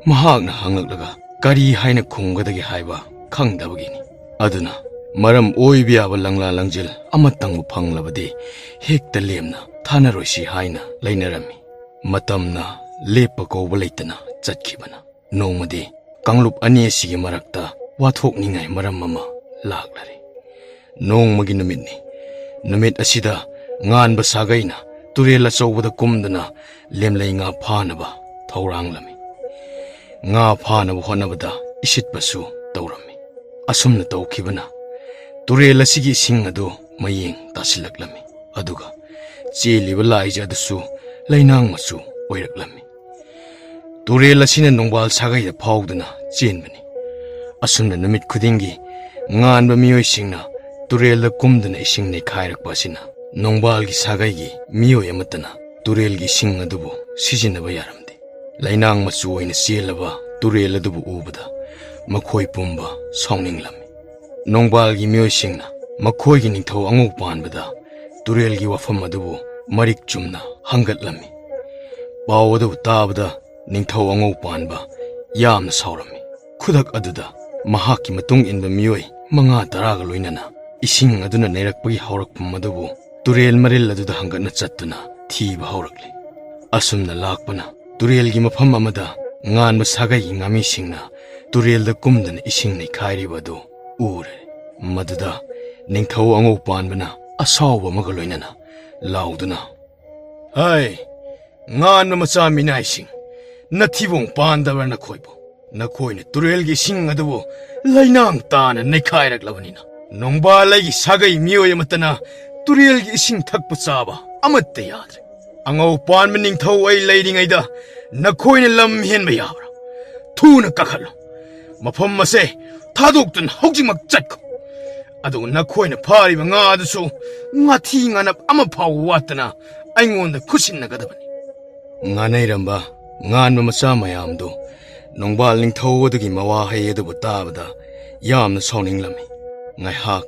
ꯃꯍꯥꯛꯅ ꯍꯪꯂꯛꯂꯒ ꯀꯔꯤ ꯍꯥꯏꯅ ꯈꯨꯝꯒꯗꯒꯦ ꯍꯥꯏꯕ ꯈꯪꯗꯕꯒꯤꯅꯤ꯫ ꯑꯗꯨꯅ ꯃꯔꯝ ꯑꯣꯏꯕ ꯌꯥꯕ ꯂꯪꯂꯥ ꯂꯪꯖꯤꯜ ꯑꯃꯇꯪꯕꯨ ꯐꯪꯂꯕꯗꯤ ꯍꯦꯛꯇ ꯂꯦꯝꯅ ꯊꯥꯅꯔꯣꯏꯁꯤ ꯍꯥꯏꯅ ꯂꯩꯅꯔꯝꯃꯤ꯫ ꯃꯇꯝꯅ ꯂꯦꯞꯄ ꯀꯧꯕ ꯂꯩꯇꯅ ꯆꯠꯈꯤꯕꯅ ꯅꯣꯡꯃꯗꯤ ꯀꯥꯡꯂꯨꯞ ꯑꯅꯤ ꯑꯁꯤꯒꯤ ꯃꯔꯛꯇ ꯋꯥꯊꯣꯛꯅꯤꯡꯉꯥꯏ ꯃꯔꯝ ꯑꯃ ꯂꯥꯛꯂꯔꯦ꯫ ꯅꯣꯡꯃꯒꯤ ꯅꯨꯃꯤꯠꯅꯤ꯫ ꯅꯨꯃꯤꯠ ꯑꯁꯤꯗ ꯉꯥꯟꯕ ꯁꯥꯒꯩꯅ ꯇꯨꯔꯦꯜ ꯑꯆꯧꯕꯗ ꯀꯨꯝꯗꯨꯅ ꯂꯦꯝꯂꯩ ꯉꯥ ꯐꯥꯅꯕ ꯊꯧꯔꯥꯡꯂꯝꯃꯤ꯫ ꯉꯥ ꯐꯥꯅꯕ ꯍꯣꯠꯅꯕꯗ ꯏꯁꯤꯠꯄꯁꯨ ꯇꯧꯔꯝꯃꯤ꯫ ꯑꯁꯨꯝꯅ ꯇꯧꯈꯤꯕꯅ ꯇꯨꯔꯦꯜ ꯑꯁꯤꯒꯤ ꯏꯁꯤꯡ ꯑꯗꯨ ꯃꯌꯦꯡ ꯇꯥꯁꯤꯜꯂꯛꯂꯝꯃꯤ꯫ ꯑꯗꯨꯒ ꯆꯦꯜꯂꯤꯕ ꯂꯥꯏꯁꯦ ꯑꯗꯨꯁꯨ ꯂꯩꯅꯥꯡ ꯃꯆꯨ ꯑꯣꯏꯔꯛꯂꯝꯃꯤ꯫ ꯇꯨꯔꯦꯜ ꯑꯁꯤꯅ ꯅꯣꯡꯕꯥꯜ ꯁꯥꯒꯩꯗ ꯐꯥꯎꯗꯨꯅ ꯆꯦꯟꯕꯅꯤ꯫ ꯑꯁꯨꯝꯅ ꯅꯨꯃꯤꯠ ꯈꯨꯗꯤꯡꯒꯤ ꯉꯥꯟꯕ ꯃꯤꯑꯣꯏꯁꯤꯡꯅ ꯇꯨꯔꯦꯜꯗ ꯀꯨꯝꯗꯨꯅ ꯏꯁꯤꯡ ꯅꯩꯈꯥꯏꯔꯛꯄ ꯑꯁꯤꯅ ꯅꯣꯡꯕꯥꯜꯒꯤ ꯁꯥꯒꯩꯒꯤ ꯃꯤꯑꯣꯏ ꯑꯃꯠꯇꯅ ꯇꯨꯔꯦꯜꯒꯤ ꯏꯁꯤꯡ ꯑꯗꯨꯕꯨ ꯁꯤꯖꯤꯟꯅꯕ ꯌꯥꯔꯝꯗꯦ꯫ ꯂꯩꯅꯥꯡ ꯃꯆꯨ ꯑꯣꯏꯅ ꯆꯦꯜꯂꯕ ꯇꯨꯔꯦꯜ ꯑꯗꯨꯕꯨ ꯎꯕꯗ ꯃꯈꯣꯏ ꯄꯨꯝꯕ ꯁꯥꯎꯅꯤꯡꯂꯝꯃꯤ꯫ ꯅꯣꯡꯕꯥꯜꯒꯤ ꯃꯤꯑꯣꯏꯁꯤꯡꯅ ꯃꯈꯣꯏꯒꯤ ꯅꯤꯡꯊꯧ ꯑꯉꯧ ꯄꯥꯟꯕꯗ ꯇꯨꯔꯦꯜꯒꯤ ꯋꯥꯐꯝ ꯑꯗꯨꯕꯨ ꯃꯔꯤꯛ ꯆꯨꯝꯅ ꯍꯪꯒꯠꯂꯝꯃꯤ꯫ ꯄꯥꯎ ꯑꯗꯨꯕꯨ ꯇꯥꯕꯗ ꯅꯤꯡꯊꯧ ꯑꯉꯧ ꯄꯥꯟꯕ ꯌꯥꯝꯅ ꯁꯥꯎꯔꯝꯃꯤ꯫ ꯈꯨꯗꯛ ꯑꯗꯨꯗ ꯃꯍꯥꯛꯀꯤ ꯃꯇꯨꯡ ꯏꯟꯕ ꯃꯤꯑꯣꯏ ꯃꯉꯥ ꯇꯔꯥꯒ ꯂꯣꯏꯅꯅ ꯏꯁꯤꯡ ꯑꯗꯨꯅ ꯅꯩꯔꯛꯄꯒꯤ ꯍꯧꯔꯛꯐꯝ ꯑꯗꯨꯕꯨ ꯇꯨꯔꯦꯜ ꯃꯔꯤꯜ ꯑꯗꯨꯗ ꯍꯪꯒꯠꯅ ꯆꯠꯇꯨꯅ ꯊꯤꯕ ꯍꯧꯔꯛꯂꯤ꯫ ꯑꯁꯨꯝꯅ ꯂꯥꯛꯄꯅ ꯇꯨꯔꯦꯜꯒꯤ ꯃꯐꯝ ꯑꯃꯗ ꯉꯥꯟꯕ ꯁꯥꯒꯩꯒꯤ ꯉꯥꯃꯤꯁꯤꯡꯅ ꯇꯨꯔꯦꯜꯗ ꯀꯨꯝꯗꯨꯅ ꯏꯁꯤꯡ ꯅꯩꯈꯥꯏꯔꯤꯕ ꯑꯗꯨ ꯎꯔꯦ꯫ ꯃꯗꯨꯗ ꯅꯤꯡꯊꯧ ꯑꯉꯧ ꯄꯥꯟꯕꯅ ꯑꯁꯥꯎꯕ ꯑꯃꯒ ꯂꯣꯏꯅꯅ ꯂꯥꯎꯗꯨꯅ, "ꯍꯩ, ꯉꯥꯟꯕ ꯃꯆꯥ ꯃꯤꯅꯥꯏꯁꯤꯡ, ꯅꯊꯤꯕꯣꯡ ꯄꯥꯟꯗꯕ꯭ꯔꯥ ꯅꯈꯣꯏꯕꯨ? ꯅꯈꯣꯏꯅ ꯇꯨꯔꯦꯜꯒꯤ ꯏꯁꯤꯡ ꯑꯗꯨꯕꯨ ꯂꯩꯅꯥꯡ ꯇꯥꯅ ꯅꯩꯈꯥꯏꯔꯛꯂꯕꯅꯤꯅ, ꯅꯣꯡꯕꯥꯜ ꯑꯩꯒꯤ ꯁꯥꯒꯩ ꯃꯤꯑꯣꯏ ꯑꯃꯠꯇꯅ ꯇꯨꯔꯦꯜꯒꯤ ꯏꯁꯤꯡ ꯊꯛꯄ ꯆꯥꯕ ꯑꯃꯠꯇ ꯌꯥꯗ꯭ꯔꯦ꯫ ꯑꯉꯧ ꯄꯥꯟꯕ ꯅꯤꯡꯊꯧ ꯑꯩ ꯂꯩꯔꯤꯉꯩꯗ ꯅꯈꯣꯏꯅ ꯂꯝ ꯍꯦꯟꯕ ꯌꯥꯕ꯭ꯔꯥ? ꯊꯨꯅ ꯀꯥꯈꯠꯂꯨ꯫ ꯃꯐꯝ ꯑꯁꯦ ꯊꯥꯗꯣꯛꯇꯨꯅ ꯍꯧꯖꯤꯛꯃꯛ ꯆꯠꯈꯣ꯫ ꯑꯗꯨꯒ ꯅꯈꯣꯏꯅ ꯐꯥꯔꯤꯕ ꯉꯥ ꯑꯗꯨꯁꯨ ꯉꯥꯊꯤ ꯉꯥꯅꯞ ꯑꯃ ꯐꯥꯎꯕ ꯋꯥꯠꯇꯅ ꯑꯩꯉꯣꯟꯗ ꯈꯨꯠꯁꯤꯟꯅꯒꯗꯕꯅꯤ꯫" ꯉꯥꯅꯩꯔꯝꯕ ꯉꯥꯟꯕ ꯃꯆꯥ ꯃꯌꯥꯝꯗꯨ ꯅꯣꯡꯕꯥꯜ ꯅꯤꯡꯊꯧ ꯑꯗꯨꯒꯤ ꯃꯋꯥꯍꯩ ꯑꯗꯨꯕꯨ ꯇꯥꯕꯗ ꯌꯥꯝꯅ ꯁꯥꯎꯅꯤꯡꯂꯝꯃꯤ꯫ ꯉꯥꯏꯍꯥꯛ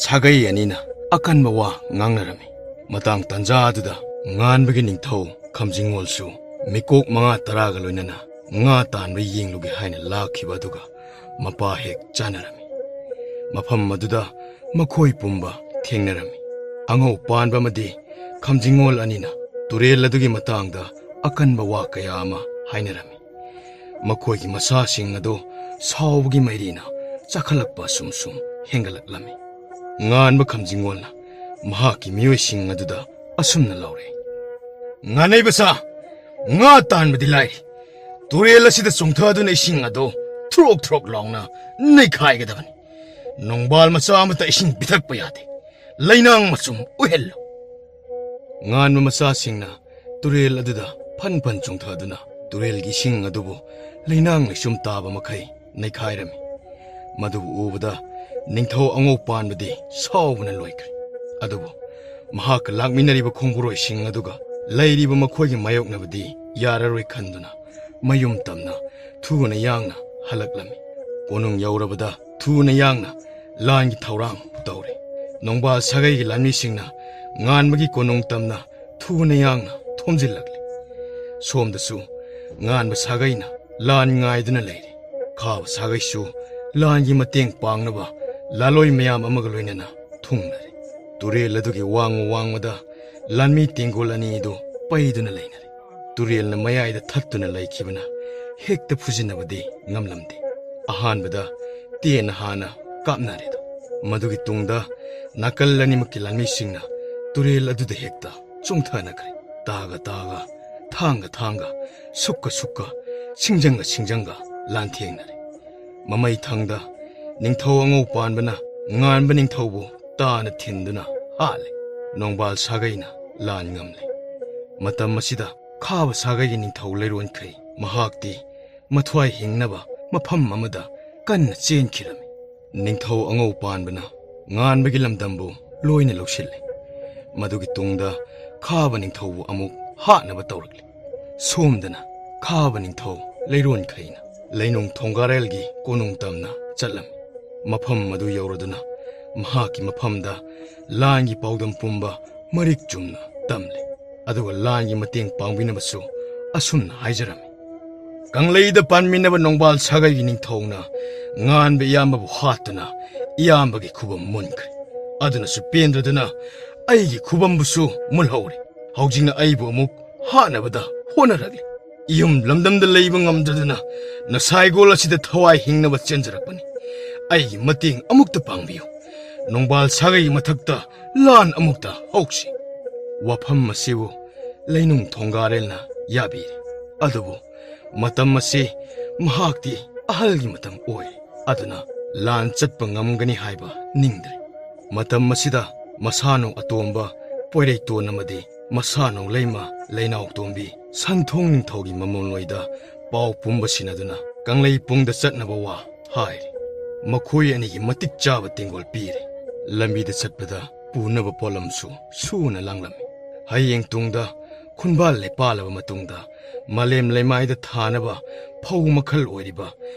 ꯁꯥꯒꯩ ꯑꯅꯤꯅ ꯑꯀꯟꯕ ꯋꯥ ꯉꯥꯡꯅꯔꯝꯃꯤ꯫ ꯃꯇꯥꯡ ꯇꯥꯟꯖꯥ ꯑꯗꯨꯗ ꯉꯥꯟꯕꯒꯤ ꯅꯤꯡꯊꯧ ꯈꯝꯖꯤꯡꯉꯣꯜꯁꯨ ꯃꯤꯀꯣꯛ ꯃꯉꯥ ꯇꯔꯥꯒ ꯂꯣꯏꯅꯅ ꯉꯥ ꯇꯥꯟꯕ ꯌꯦꯡꯂꯨꯒꯦ ꯍꯥꯏꯅ ꯂꯥꯛꯈꯤꯕ ꯑꯗꯨꯒ ꯃꯄꯥ ꯍꯦꯛ ꯆꯥꯟꯅꯔꯝꯃꯤ꯫ ꯃꯐꯝ ꯑꯗꯨꯗ ꯃꯈꯣꯏ ꯄꯨꯝꯕ ꯊꯦꯡꯅꯔꯝꯃꯤ꯫ ꯑꯉꯧ ꯄꯥꯟꯕ ꯑꯃꯗꯤ ꯈꯝꯖꯤꯡꯉꯣꯜ ꯑꯅꯤꯅ ꯇꯨꯔꯦꯜ ꯑꯗꯨꯒꯤ ꯃꯇꯥꯡꯗ ꯑꯀꯟꯕ ꯋꯥ ꯀꯌꯥ ꯑꯃ ꯍꯥꯏꯅꯔꯝꯃꯤ꯫ ꯃꯈꯣꯏꯒꯤ ꯃꯁꯥꯁꯤꯡ ꯑꯗꯨ ꯁꯥꯎꯕꯒꯤ ꯃꯩꯔꯤꯅ ꯆꯥꯈꯠꯂꯛꯄ ꯑꯁꯨꯝ ꯁꯨꯝ ꯍꯦꯟꯒꯠꯂꯛꯂꯝꯃꯤ꯫ ꯉꯥꯟꯕ ꯈꯝꯖꯤꯡꯉꯣꯜꯅ ꯃꯍꯥꯛꯀꯤ ꯃꯤꯑꯣꯏꯁꯤꯡ ꯑꯗꯨꯗ ꯑꯁꯨꯝꯅ ꯂꯥꯎꯔꯛꯏ, "ꯉꯥꯅꯩꯕ ꯁꯥ, ꯉꯥ ꯇꯥꯟꯕꯗꯤ ꯂꯥꯏꯔꯤ, ꯇꯨꯔꯦꯜ ꯑꯁꯤꯗ ꯆꯣꯡꯊꯗꯨꯅ ꯏꯁꯤꯡ ꯑꯗꯨ ꯊ꯭ꯔꯣꯛ ꯊ꯭ꯔꯣꯛ ꯂꯥꯎꯅ ꯅꯩꯈꯥꯏꯒꯗꯕꯅꯤ꯫ ꯅꯣꯡꯕꯥꯜ ꯃꯆꯥ ꯑꯃꯠꯇ ꯏꯁꯤꯡ ꯄꯤꯊꯛꯄ ꯌꯥꯗꯦ꯫ ꯂꯩꯅꯥꯡ ꯃꯆꯨꯝ ꯑꯣꯏꯍꯜꯂꯨ꯫" ꯉꯥꯟꯕ ꯃꯆꯥꯁꯤꯡꯅ ꯇꯨꯔꯦꯜ ꯑꯗꯨꯗ ꯐꯟ ꯐꯟ ꯆꯣꯡꯊꯗꯨꯅ ꯇꯨꯔꯦꯜꯒꯤ ꯏꯁꯤꯡ ꯑꯗꯨꯕꯨ ꯂꯩꯅꯥꯡ ꯂꯩꯆꯨꯝ ꯇꯥꯕ ꯃꯈꯩ ꯅꯩꯈꯥꯏꯔꯝꯃꯤ꯫ ꯃꯗꯨꯕꯨ ꯎꯕꯗ ꯅꯤꯡꯊꯧ ꯑꯉꯧ ꯄꯥꯟꯕꯗꯤ ꯁꯥꯎꯕꯅ ꯂꯣꯏꯈ꯭ꯔꯦ꯫ ꯑꯗꯨꯕꯨ ꯃꯍꯥꯛꯀ ꯂꯥꯛꯃꯤꯟꯅꯔꯤꯕ ꯈꯣꯡꯕꯨꯔꯣꯏꯁꯤꯡ ꯑꯗꯨꯒ ꯂꯩꯔꯤꯕ ꯃꯈꯣꯏꯒ ꯃꯥꯌꯣꯛꯅꯕꯗꯤ ꯌꯥꯔꯔꯣꯏ ꯈꯟꯗꯨꯅ ꯃꯌꯨꯝ ꯇꯝꯅ ꯊꯨꯅ ꯌꯥꯡꯅ ꯍꯜꯂꯛꯂꯝꯃꯤ꯫ ꯀꯣꯅꯨꯡ ꯌꯧꯔꯕꯗ ꯊꯨꯅ ꯌꯥꯡꯅ ꯂꯥꯟꯒꯤ ꯊꯧꯔꯥꯡ ꯇꯧꯔꯦ꯫ ꯅꯣꯡꯕꯥꯜ ꯁꯥꯒꯩꯒꯤ ꯂꯥꯟꯃꯤꯁꯤꯡꯅ ꯉꯥꯟꯕꯒꯤ ꯀꯣꯅꯨꯡ ꯇꯝꯅ ꯊꯨꯅ ꯌꯥꯡꯅ ꯊꯣꯝꯖꯤꯜꯂꯛꯂꯤ꯫ ꯁꯣꯝꯗꯁꯨ ꯉꯥꯟꯕ ꯁꯥꯒꯩꯅ ꯂꯥꯟ ꯉꯥꯏꯗꯨꯅ ꯂꯩꯔꯤ꯫ ꯈꯥꯕ ꯁꯥꯒꯩꯁꯨ ꯂꯥꯟꯒꯤ ꯃꯇꯦꯡ ꯄꯥꯡꯅꯕ ꯂꯥꯂꯣꯏ ꯃꯌꯥꯝ ꯑꯃꯒ ꯂꯣꯏꯅꯅ ꯊꯨꯡꯂꯔꯦ꯫ ꯇꯨꯔꯦꯜ ꯑꯗꯨꯒꯤ ꯋꯥꯡꯃ ꯋꯥꯡꯃꯗ ꯂꯥꯟꯃꯤ ꯇꯦꯡꯒꯣꯜ ꯑꯅꯤ ꯑꯗꯨ ꯄꯩꯗꯨꯅ ꯂꯩꯅꯔꯦ꯫ ꯇꯨꯔꯦꯜꯅ ꯃꯌꯥꯏꯗ ꯊꯠꯇꯨꯅ ꯂꯩꯈꯤꯕꯅ ꯍꯦꯛꯇ ꯐꯨꯖꯤꯟꯅꯕꯗꯤ ꯉꯝꯂꯝꯗꯦ꯫ ꯑꯍꯥꯟꯕꯗ ꯇꯦꯟꯅ ꯍꯥꯟꯅ ꯀꯥꯞꯅꯔꯦꯗꯣ꯫ ꯃꯗꯨꯒꯤ ꯇꯨꯡꯗ ꯅꯥꯀꯜ ꯑꯅꯤꯃꯛꯀꯤ ꯂꯥꯟꯃꯤꯁꯤꯡꯅ ꯇꯨꯔꯦꯜ ꯑꯗꯨꯗ ꯍꯦꯛꯇ ꯆꯣꯡꯊꯅꯈ꯭ꯔꯦ꯫ ꯇꯥꯒ ꯇꯥꯒ, ꯊꯥꯡꯒ ꯊꯥꯡꯒ, ꯁꯨꯛꯀ ꯁꯨꯛꯀ, ꯁꯤꯡꯖꯪꯒ ꯁꯤꯡꯖꯪꯒ ꯂꯥꯟꯊꯦꯡꯅꯔꯦ꯫ ꯃꯃꯩ ꯊꯪꯗ ꯅꯤꯡꯊꯧ ꯑꯉꯧ ꯄꯥꯟꯕꯅ ꯉꯥꯟꯕ ꯅꯤꯡꯊꯧꯕꯨ ꯇꯥꯅ ꯊꯤꯟꯗꯨꯅ ꯍꯥꯠꯂꯦ꯫ ꯅꯣꯡꯕꯥꯜ ꯁꯥꯒꯩꯅ ꯂꯥꯟ ꯉꯝꯂꯦ꯫ ꯃꯇꯝ ꯑꯁꯤꯗ ꯈꯥꯕ ꯁꯥꯒꯩꯒꯤ ꯅꯤꯡꯊꯧ ꯂꯩꯔꯣꯟꯈꯩ ꯃꯍꯥꯛꯇꯤ ꯃꯊ꯭ꯋꯥꯏ ꯍꯤꯡꯅꯕ ꯃꯐꯝ ꯑꯃꯗ ꯀꯟꯅ ꯆꯦꯟꯈꯤꯔꯝꯃꯤ꯫ ꯅꯤꯡꯊꯧ ꯑꯉꯧ ꯄꯥꯟꯕꯅ ꯉꯥꯟꯕꯒꯤ ꯂꯝꯗꯝꯕꯨ ꯂꯣꯏꯅ ꯂꯧꯁꯤꯜꯂꯦ꯫ ꯃꯗꯨꯒꯤ ꯇꯨꯡꯗ ꯈꯥꯕ ꯅꯤꯡꯊꯧꯕꯨ ꯑꯃꯨꯛ ꯍꯥꯠꯅꯕ ꯇꯧꯔꯛꯂꯦ꯫ ꯁꯣꯝꯗꯅ ꯈꯥꯕ ꯅꯤꯡꯊꯧ ꯂꯩꯔꯣꯟꯈꯩꯅ ꯂꯩꯅꯨꯡ ꯊꯣꯡꯒꯥꯔꯦꯜꯒꯤ ꯀꯣꯅꯨꯡ ꯇꯝꯅ ꯆꯠꯂꯝꯃꯤ꯫ ꯃꯐꯝ ꯑꯗꯨ ꯌꯧꯔꯗꯨꯅ ꯃꯍꯥꯛꯀꯤ ꯃꯐꯝꯗ ꯂꯥꯟꯒꯤ ꯄꯥꯎꯗꯝ ꯄꯨꯝꯕ ꯃꯔꯤꯛ ꯆꯨꯝꯅ ꯇꯝꯂꯦ꯫ ꯑꯗꯨꯒ ꯂꯥꯟꯒꯤ ꯃꯇꯦꯡ ꯄꯥꯡꯕꯤꯅꯕꯁꯨ ꯑꯁꯨꯝꯅ ꯍꯥꯏꯖꯔꯝꯃꯤ: "ꯀꯪꯂꯩꯗ ꯄꯥꯟꯃꯤꯟꯅꯕ ꯅꯣꯡꯕꯥꯜ ꯁꯥꯒꯩꯒꯤ ꯅꯤꯡꯊꯧꯅ ꯉꯥꯟꯕ ꯏꯌꯥꯝꯕꯕꯨ ꯍꯥꯠꯇꯨꯅ ꯏꯌꯥꯝꯕꯒꯤ ꯈꯨꯕꯝ ꯃꯨꯟꯈ꯭ꯔꯦ꯫ ꯑꯗꯨꯅꯁꯨ ꯄꯦꯟꯗꯗꯨꯅ ꯑꯩꯒꯤ ꯈꯨꯕꯝꯕꯨꯁꯨ ꯃꯨꯜꯍꯧꯔꯦ꯫ ꯍꯧꯖꯤꯛꯅ ꯑꯩꯕꯨ ꯑꯃꯨꯛ ꯍꯥꯠꯅꯕꯗ ꯍꯣꯠꯅꯔꯛꯂꯤ꯫ ꯏꯌꯨꯝ ꯂꯝꯗꯝꯗ ꯂꯩꯕ ꯉꯝꯗꯗꯨꯅ ꯅꯁꯥꯏꯒꯣꯜ ꯑꯁꯤꯗ ꯊꯋꯥꯏ ꯍꯤꯡꯅꯕ ꯆꯦꯟꯖꯔꯛꯄꯅꯤ꯫ ꯑꯩꯒꯤ ꯃꯇꯦꯡ ꯑꯃꯨꯛꯇ ꯄꯥꯡꯕꯤꯌꯨ꯫ ꯅꯣꯡꯕꯥꯜ ꯁꯥꯒꯩ ꯃꯊꯛꯇ ꯂꯥꯟ ꯑꯃꯨꯛꯇ ꯍꯧꯁꯤ꯫" ꯋꯥꯐꯝ ꯑꯁꯤꯕꯨ ꯂꯩꯅꯨꯡ ꯊꯣꯡꯒꯥꯔꯦꯜꯅ ꯌꯥꯕꯤꯔꯦ꯫ ꯑꯗꯨꯕꯨ ꯃꯇꯝ ꯑꯁꯤ ꯃꯍꯥꯛꯇꯤ ꯑꯍꯜꯒꯤ ꯃꯇꯝ ꯑꯣꯏꯔꯦ꯫ ꯑꯗꯨꯅ ꯂꯥꯟ ꯆꯠꯄ ꯉꯝꯒꯅꯤ ꯍꯥꯏꯕ ꯅꯤꯡꯗ꯭ꯔꯦ꯫ ꯃꯇꯝ ꯑꯁꯤꯗ ꯃꯁꯥꯅꯧ ꯑꯇꯣꯝꯕ ꯄꯣꯏꯔꯩꯇꯣꯟ ꯑꯃꯗꯤ ꯃꯁꯥꯅꯧ ꯂꯩꯃ ꯂꯩꯅꯥꯎꯇꯣꯝꯕꯤ ꯁꯟꯊꯣꯡ ꯅꯤꯡꯊꯧꯒꯤ ꯃꯃꯣꯟꯂꯣꯏꯗ ꯄꯥꯎ ꯄꯨꯝꯕ ꯁꯤꯟꯅꯗꯨꯅ ꯀꯪꯂꯩꯄꯨꯡꯗ ꯆꯠꯅꯕ ꯋꯥ ꯍꯥꯏꯔꯦ꯫ ꯃꯈꯣꯏ ꯑꯅꯤꯒꯤ ꯃꯇꯤꯛ ꯆꯥꯕ ꯇꯦꯡꯒꯣꯜ ꯄꯤꯔꯦ꯫ ꯂꯝꯕꯤꯗ ꯆꯠꯄꯗ ꯄꯨꯅꯕ ꯄꯣꯠꯂꯝꯁꯨ ꯁꯨꯅ ꯂꯥꯡꯂꯝꯃꯤ꯫ ꯍꯌꯦꯡ ꯇꯨꯡꯗ ꯈꯨꯟꯕꯥꯜ ꯂꯩꯄꯥꯜꯂꯕ ꯃꯇꯨꯡꯗ ꯃꯥꯂꯦꯝ ꯂꯩꯃꯥꯏꯗ ꯊꯥꯅꯕ ꯐꯧ ꯃꯈꯜ ꯑꯣꯏꯔꯤꯕ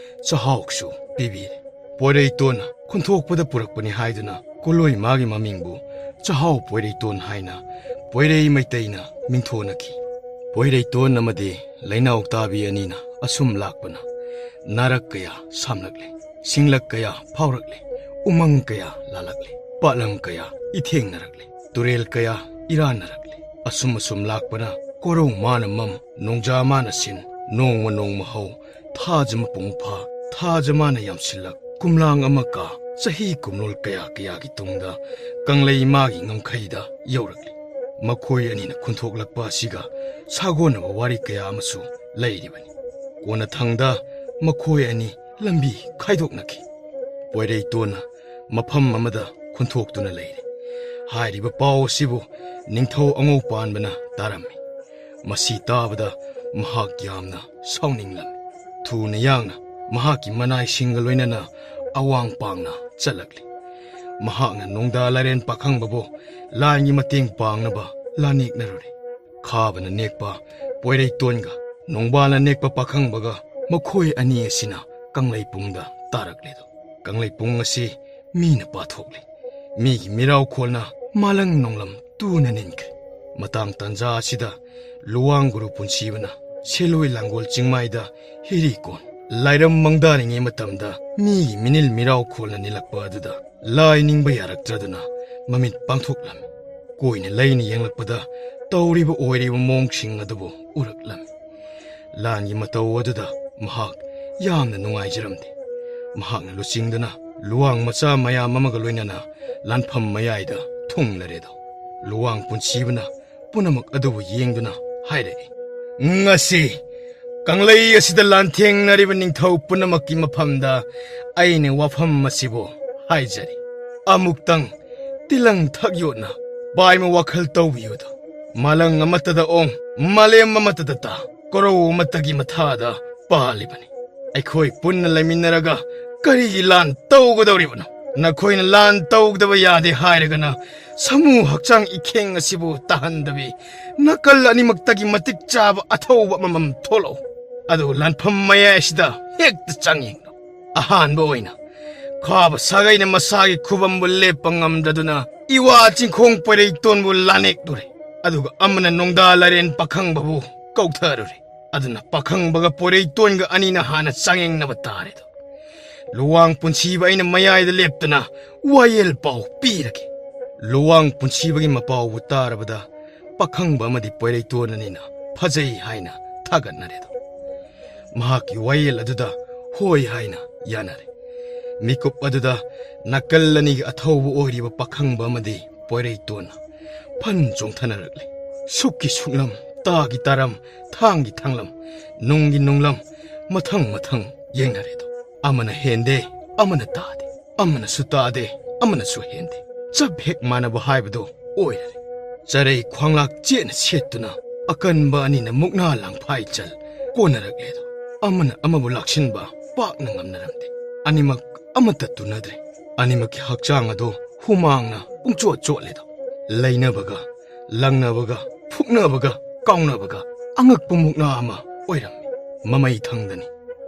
ꯆꯥꯛꯍꯥꯎꯁꯨ ꯄꯤꯕꯤꯔꯦ꯫ ꯄꯣꯏꯔꯩꯇꯣꯟꯅ ꯈꯨꯟꯊꯣꯛꯄꯗ ꯄꯨꯔꯛꯄꯅꯤ ꯍꯥꯏꯗꯨꯅ ꯀꯣꯂꯣꯏ ꯃꯥꯒꯤ ꯃꯃꯤꯡꯕꯨ ꯆꯥꯛꯍꯥꯎ ꯄꯣꯏꯔꯩꯇꯣꯟ ꯍꯥꯏꯅ ꯄꯣꯏꯔꯩ ꯃꯩꯇꯩꯅ ꯃꯤꯡꯊꯣꯟꯅꯈꯤ꯫ ꯄꯣꯏꯔꯩꯇꯣꯟ ꯑꯃꯗꯤ ꯂꯩꯅꯥꯎ ꯇꯥꯕꯤ ꯑꯅꯤꯅ ꯑꯁꯨꯝ ꯂꯥꯛꯄꯅ ꯅꯥꯔꯛ ꯀꯌꯥ ꯁꯥꯝꯂꯛꯂꯦ, ꯁꯤꯡꯂꯛ ꯀꯌꯥ ꯐꯥꯎꯔꯛꯂꯦ, ꯎꯃꯪ ꯀꯌꯥ ꯂꯥꯜꯂꯛꯂꯦ, ꯄꯥꯠꯂꯝ ꯀꯌꯥ ꯏꯊꯦꯡꯅꯔꯛꯂꯦ, ꯇꯨꯔꯦꯜ ꯀꯌꯥ ꯏꯔꯥꯟꯅꯔꯛꯂꯦ꯫ ꯑꯁꯨꯝ ꯑꯁꯨꯝ ꯂꯥꯛꯄꯅ ꯀꯣꯔꯧ ꯃꯥꯅ ꯃꯝ, ꯅꯣꯡꯖꯥ ꯃꯥꯅ ꯁꯤꯟ, ꯅꯣꯡꯃ ꯅꯣꯡꯃ ꯍꯧ, ꯊꯥꯖ ꯃꯄꯨꯡ ꯐꯥ, ꯊꯥꯖ ꯃꯥꯅ ꯌꯥꯝꯁꯤꯜꯂꯛ, ꯀꯨꯝꯂꯥꯡ ꯑꯃ ꯀꯥ, ꯆꯍꯤ ꯀꯨꯝꯂꯣꯜ ꯀꯌꯥ ꯀꯌꯥꯒꯤ ꯇꯨꯡꯗ ꯀꯪꯂꯩ ꯏꯃꯥꯒꯤ ꯉꯝꯈꯩꯗ ꯌꯧꯔꯛꯂꯤ꯫ ꯃꯈꯣꯏ ꯑꯅꯤꯅ ꯈꯨꯟꯊꯣꯛꯂꯛꯄ ꯑꯁꯤꯒ ꯁꯥꯒꯣꯟꯅꯕ ꯋꯥꯔꯤ ꯀꯌꯥ ꯑꯃꯁꯨ ꯂꯩꯔꯤꯕꯅꯤ꯫ ꯀꯣꯟꯅꯊꯪꯗ ꯃꯈꯣꯏ ꯑꯅꯤ ꯂꯝꯕꯤ ꯈꯥꯏꯗꯣꯛꯅꯈꯤ꯫ ꯄꯣꯏꯔꯩꯇꯣꯟꯅ ꯃꯐꯝ ꯑꯃꯗ ꯈꯨꯟꯊꯣꯛꯇꯨꯅ ꯂꯩꯔꯦ꯫ ꯍꯥꯏꯔꯤꯕ ꯄꯥꯎ ꯑꯁꯤꯕꯨ ꯅꯤꯡꯊꯧ ꯑꯉꯧꯄꯥꯟꯕꯅ ꯇꯥꯔꯝꯃꯤ꯫ ꯃꯁꯤ ꯇꯥꯕꯗ ꯃꯍꯥꯛ ꯌꯥꯝꯅ ꯁꯥꯎꯅꯤꯡꯂꯝꯃꯤ꯫ ꯊꯨꯅ ꯌꯥꯡꯅ ꯃꯍꯥꯛꯀꯤ ꯃꯅꯥꯏꯁꯤꯡꯒ ꯂꯣꯏꯅꯅ ꯑꯋꯥꯡ ꯄꯥꯡꯅ ꯆꯠꯂꯛꯂꯤ꯫ ꯃꯍꯥꯛꯅ ꯅꯣꯡꯗꯥ ꯂꯥꯏꯔꯦꯟ ꯄꯥꯈꯪꯕꯕꯨ ꯂꯥꯟꯒꯤ ꯃꯇꯦꯡ ꯄꯥꯡꯅꯕ ꯂꯥꯅꯦꯛꯅꯔꯨꯔꯦ꯫ ꯈꯥꯕꯅ ꯅꯦꯛꯄ ꯄꯣꯏꯔꯩꯇꯣꯟꯒ ꯅꯣꯡꯕꯥꯜꯅ ꯅꯦꯛꯄ ꯄꯥꯈꯪꯕꯒ ꯃꯈꯣꯏ ꯑꯅꯤ ꯑꯁꯤꯅ ꯀꯪꯂꯩꯄꯨꯡꯗ ꯇꯥꯔꯛꯂꯦꯗꯣ꯫ ꯀꯪꯂꯩꯄꯨꯡ ꯑꯁꯤ ꯃꯤꯅ ꯄꯥꯊꯣꯛꯂꯤ꯫ ꯃꯤꯒꯤ ꯃꯤꯔꯥꯎꯈꯣꯜꯅ ꯃꯥꯂꯪ ꯅꯣꯡꯂꯝ ꯇꯨꯅ ꯅꯤꯟꯈ꯭ꯔꯦ꯫ ꯃꯇꯥꯡ ꯇꯥꯟꯖꯥ ꯑꯁꯤꯗ ꯂꯨꯋꯥꯡ ꯒꯨꯔꯨ ꯄꯨꯟꯁꯤꯕꯅ ꯁꯦꯂꯣꯏ ꯂꯥꯡꯒꯣꯜ ꯆꯤꯡꯃꯥꯏꯗ ꯍꯤꯔꯤ ꯀꯣꯟ ꯂꯥꯏꯔꯝ ꯃꯪꯗꯥꯔꯤꯉꯩ ꯃꯇꯝꯗ ꯃꯤꯒꯤ ꯃꯤꯅꯤꯜ ꯃꯤꯔꯥꯎꯈꯣꯜꯅ ꯅꯤꯜꯂꯛꯄ ꯑꯗꯨꯗ ꯂꯥꯏ ꯅꯤꯡꯕ ꯌꯥꯔꯛꯇ꯭ꯔꯗꯨꯅ ꯃꯃꯤꯠ ꯄꯥꯡꯊꯣꯛꯂꯝꯃꯤ꯫ ꯀꯣꯏꯅ ꯂꯩꯅ ꯌꯦꯡꯂꯛꯄꯗ ꯇꯧꯔꯤꯕ ꯑꯣꯏꯔꯤꯕ ꯃꯑꯣꯡꯁꯤꯡ ꯑꯗꯨꯕꯨ ꯎꯔꯛꯂꯝꯃꯤ꯫ ꯂꯥꯟꯒꯤ ꯃꯇꯧ ꯑꯗꯨꯗ ꯃꯍꯥꯛ ꯌꯥꯝꯅ ꯅꯨꯡꯉꯥꯏꯖꯔꯝꯗꯦ꯫ ꯃꯍꯥꯛꯅ ꯂꯨꯆꯤꯡꯗꯨꯅ ꯂꯨꯋꯥꯡ ꯃꯆꯥ ꯃꯌꯥꯝ ꯑꯃꯒ ꯂꯣꯏꯅꯅ ꯂꯥꯟꯐꯝ ꯃꯌꯥꯏꯗ ꯊꯨꯡꯂꯔꯦꯗꯣ꯫ ꯂꯨꯋꯥꯡ ꯄꯨꯟꯁꯤꯕꯅ ꯄꯨꯝꯅꯃꯛ ꯑꯗꯨꯕꯨ ꯌꯦꯡꯗꯨꯅ ꯍꯥꯏꯔꯛꯏ, "ꯉꯁꯤ ꯀꯪꯂꯩ ꯑꯁꯤꯗ ꯂꯥꯟꯊꯦꯡꯅꯔꯤꯕ ꯅꯤꯡꯊꯧ ꯄꯨꯝꯅꯃꯛꯀꯤ ꯃꯐꯝꯗ ꯑꯩꯅ ꯋꯥꯐꯝ ꯑꯁꯤꯕꯨ ꯍꯥꯏꯖꯔꯤ꯫ ꯑꯃꯨꯛꯇꯪ ꯇꯤꯂꯪ ꯊꯛ ꯌꯣꯠꯅ ꯄꯥꯏꯃ ꯋꯥꯈꯜ ꯇꯧꯕꯤꯌꯨꯗ꯫ ꯃꯥꯂꯪ ꯑꯃꯠꯇꯗ ꯑꯣꯡ, ꯃꯥꯂꯦꯝ ꯑꯃꯠꯇꯗ ꯇꯥ, ꯀꯣꯔꯧ ꯑꯃꯠꯇꯒꯤ ꯃꯊꯥꯗ ꯄꯥꯜꯂꯤꯕꯅꯤ꯫ ꯑꯩꯈꯣꯏ ꯄꯨꯟꯅ ꯂꯩꯃꯤꯟꯅꯔꯒ ꯀꯔꯤꯒꯤ ꯂꯥꯟ ꯇꯧꯒꯗꯧꯔꯤꯕꯅꯣ? ꯅꯈꯣꯏꯅ ꯂꯥꯟ ꯇꯧꯗꯕ ꯌꯥꯗꯦ ꯍꯥꯏꯔꯒꯅ ꯁꯥꯃꯨ ꯍꯛꯆꯥꯡ ꯏꯈꯦꯡ ꯑꯁꯤꯕꯨ ꯇꯥꯍꯟꯗꯕꯤ ꯅꯥꯀꯜ ꯑꯅꯤꯃꯛꯇꯒꯤ ꯃꯇꯤꯛ ꯆꯥꯕ ꯑꯊꯧꯕ ꯑꯃꯃꯝ ꯊꯣꯛꯂꯛꯎ꯫ ꯑꯗꯨꯒ ꯂꯥꯟꯐꯝ ꯃꯌꯥꯏ ꯑꯁꯤꯗ ꯍꯦꯛꯇ ꯆꯪ ꯌꯦꯡꯂꯣ꯫ ꯑꯍꯥꯟꯕ ꯑꯣꯏꯅ ꯈꯥꯕ ꯁꯥꯒꯩꯅ ꯃꯁꯥꯒꯤ ꯈꯨꯕꯝꯕꯨ ꯂꯦꯞꯄ ꯉꯝꯗꯗꯨꯅ ꯏꯋꯥ ꯆꯤꯡꯈꯣꯡ ꯄꯣꯏꯔꯩꯇꯣꯟꯕꯨ ꯂꯥꯅꯦꯛꯂꯨꯔꯦ꯫ ꯑꯗꯨꯒ ꯑꯃꯅ ꯅꯣꯡꯗꯥ ꯂꯥꯏꯔꯦꯟ ꯄꯥꯈꯪꯕꯕꯨ ꯀꯧꯊꯔꯨꯔꯦ꯫ ꯑꯗꯨꯅ ꯄꯥꯈꯪꯕꯒ ꯄꯣꯏꯔꯩꯇꯣꯟꯒ ꯑꯅꯤꯅ ꯍꯥꯟꯅ ꯆꯥꯡꯌꯦꯡꯅꯕ ꯇꯥꯔꯦꯗꯣ꯫ ꯂꯨꯋꯥꯡ ꯄꯨꯟꯁꯤꯕ ꯑꯩꯅ ꯃꯌꯥꯏꯗ ꯂꯦꯞꯇꯨꯅ ꯋꯥꯌꯦꯜ ꯄꯥꯎ ꯄꯤꯔꯒꯦ꯫" ꯂꯨꯋꯥꯡ ꯄꯨꯟꯁꯤꯕꯒꯤ ꯃꯄꯥꯎꯕꯨ ꯇꯥꯔꯕꯗ ꯄꯥꯈꯪꯕ ꯑꯃꯗꯤ ꯄꯣꯏꯔꯩꯇꯣꯟ ꯑꯅꯤꯅ ꯐꯖꯩ ꯍꯥꯏꯅ ꯊꯥꯒꯠꯅꯔꯦꯗꯣ꯫ ꯃꯍꯥꯛꯀꯤ ꯋꯥꯌꯦꯜ ꯑꯗꯨꯗ ꯍꯣꯏ ꯍꯥꯏꯅ ꯌꯥꯅꯔꯦ꯫ ꯃꯤꯀꯨꯞ ꯑꯗꯨꯗ ꯅꯥꯀꯜ ꯑꯅꯤꯒꯤ ꯑꯊꯧꯕ ꯑꯣꯏꯔꯤꯕ ꯄꯥꯈꯪꯕ ꯑꯃꯗꯤ ꯄꯣꯏꯔꯩꯇꯣꯟꯅ ꯐꯟ ꯆꯣꯡꯊꯅꯔꯛꯂꯦ꯫ ꯁꯨꯛꯀꯤ ꯁꯨꯛꯂꯝ, ꯇꯥꯒꯤ ꯇꯥꯔꯝ, ꯊꯥꯡꯒꯤ ꯊꯥꯡꯂꯝ, ꯅꯨꯡꯒꯤ ꯅꯨꯡꯂꯝ, ꯃꯊꯪ ꯃꯊꯪ ꯌꯦꯡꯅꯔꯦꯗꯣ꯫ ꯑꯃꯅ ꯍꯦꯟꯗꯦ, ꯑꯃꯅ ꯇꯥꯗꯦ, ꯑꯃꯅꯁꯨ ꯇꯥꯗꯦ, ꯑꯃꯅꯁꯨ ꯍꯦꯟꯗꯦ꯫ ꯆꯞ ꯍꯦꯛ ꯃꯥꯟꯅꯕ ꯍꯥꯏꯕꯗꯣ ꯑꯣꯏꯔꯔꯦ꯫ ꯆꯔꯩ ꯈ꯭ꯋꯥꯡꯂꯥꯛ ꯆꯦꯠꯅ ꯁꯦꯠꯇꯨꯅ ꯑꯀꯟꯕ ꯑꯅꯤꯅ ꯃꯨꯛꯅꯥ ꯂꯥꯡꯐꯥꯏ ꯆꯜ ꯀꯣꯟꯅꯔꯛꯂꯦꯗꯣ꯫ ꯑꯃꯅ ꯑꯃꯕꯨ ꯂꯥꯛꯁꯤꯟꯕ ꯄꯥꯛꯅ ꯉꯝꯅꯔꯝꯗꯦ꯫ ꯑꯅꯤꯃꯛ ꯑꯃꯠꯇ ꯇꯨꯅꯗ꯭ꯔꯦ꯫ ꯑꯅꯤꯃꯛꯀꯤ ꯍꯛꯆꯥꯡ ꯑꯗꯣ ꯍꯨꯃꯥꯡꯅ ꯄꯨꯡꯆꯣꯠ ꯆꯣꯠꯂꯦꯗꯣ꯫ ꯂꯩꯅꯕꯒ, ꯂꯪꯅꯕꯒ, ꯐꯨꯛꯅꯕꯒ, ꯀꯥꯎꯅꯕꯒ ꯑꯉꯛꯄ ꯃꯨꯛꯅꯥ ꯑꯃ ꯑꯣꯏꯔꯝꯃꯤ꯫ ꯃꯃꯩ ꯊꯪꯗꯅꯤ꯫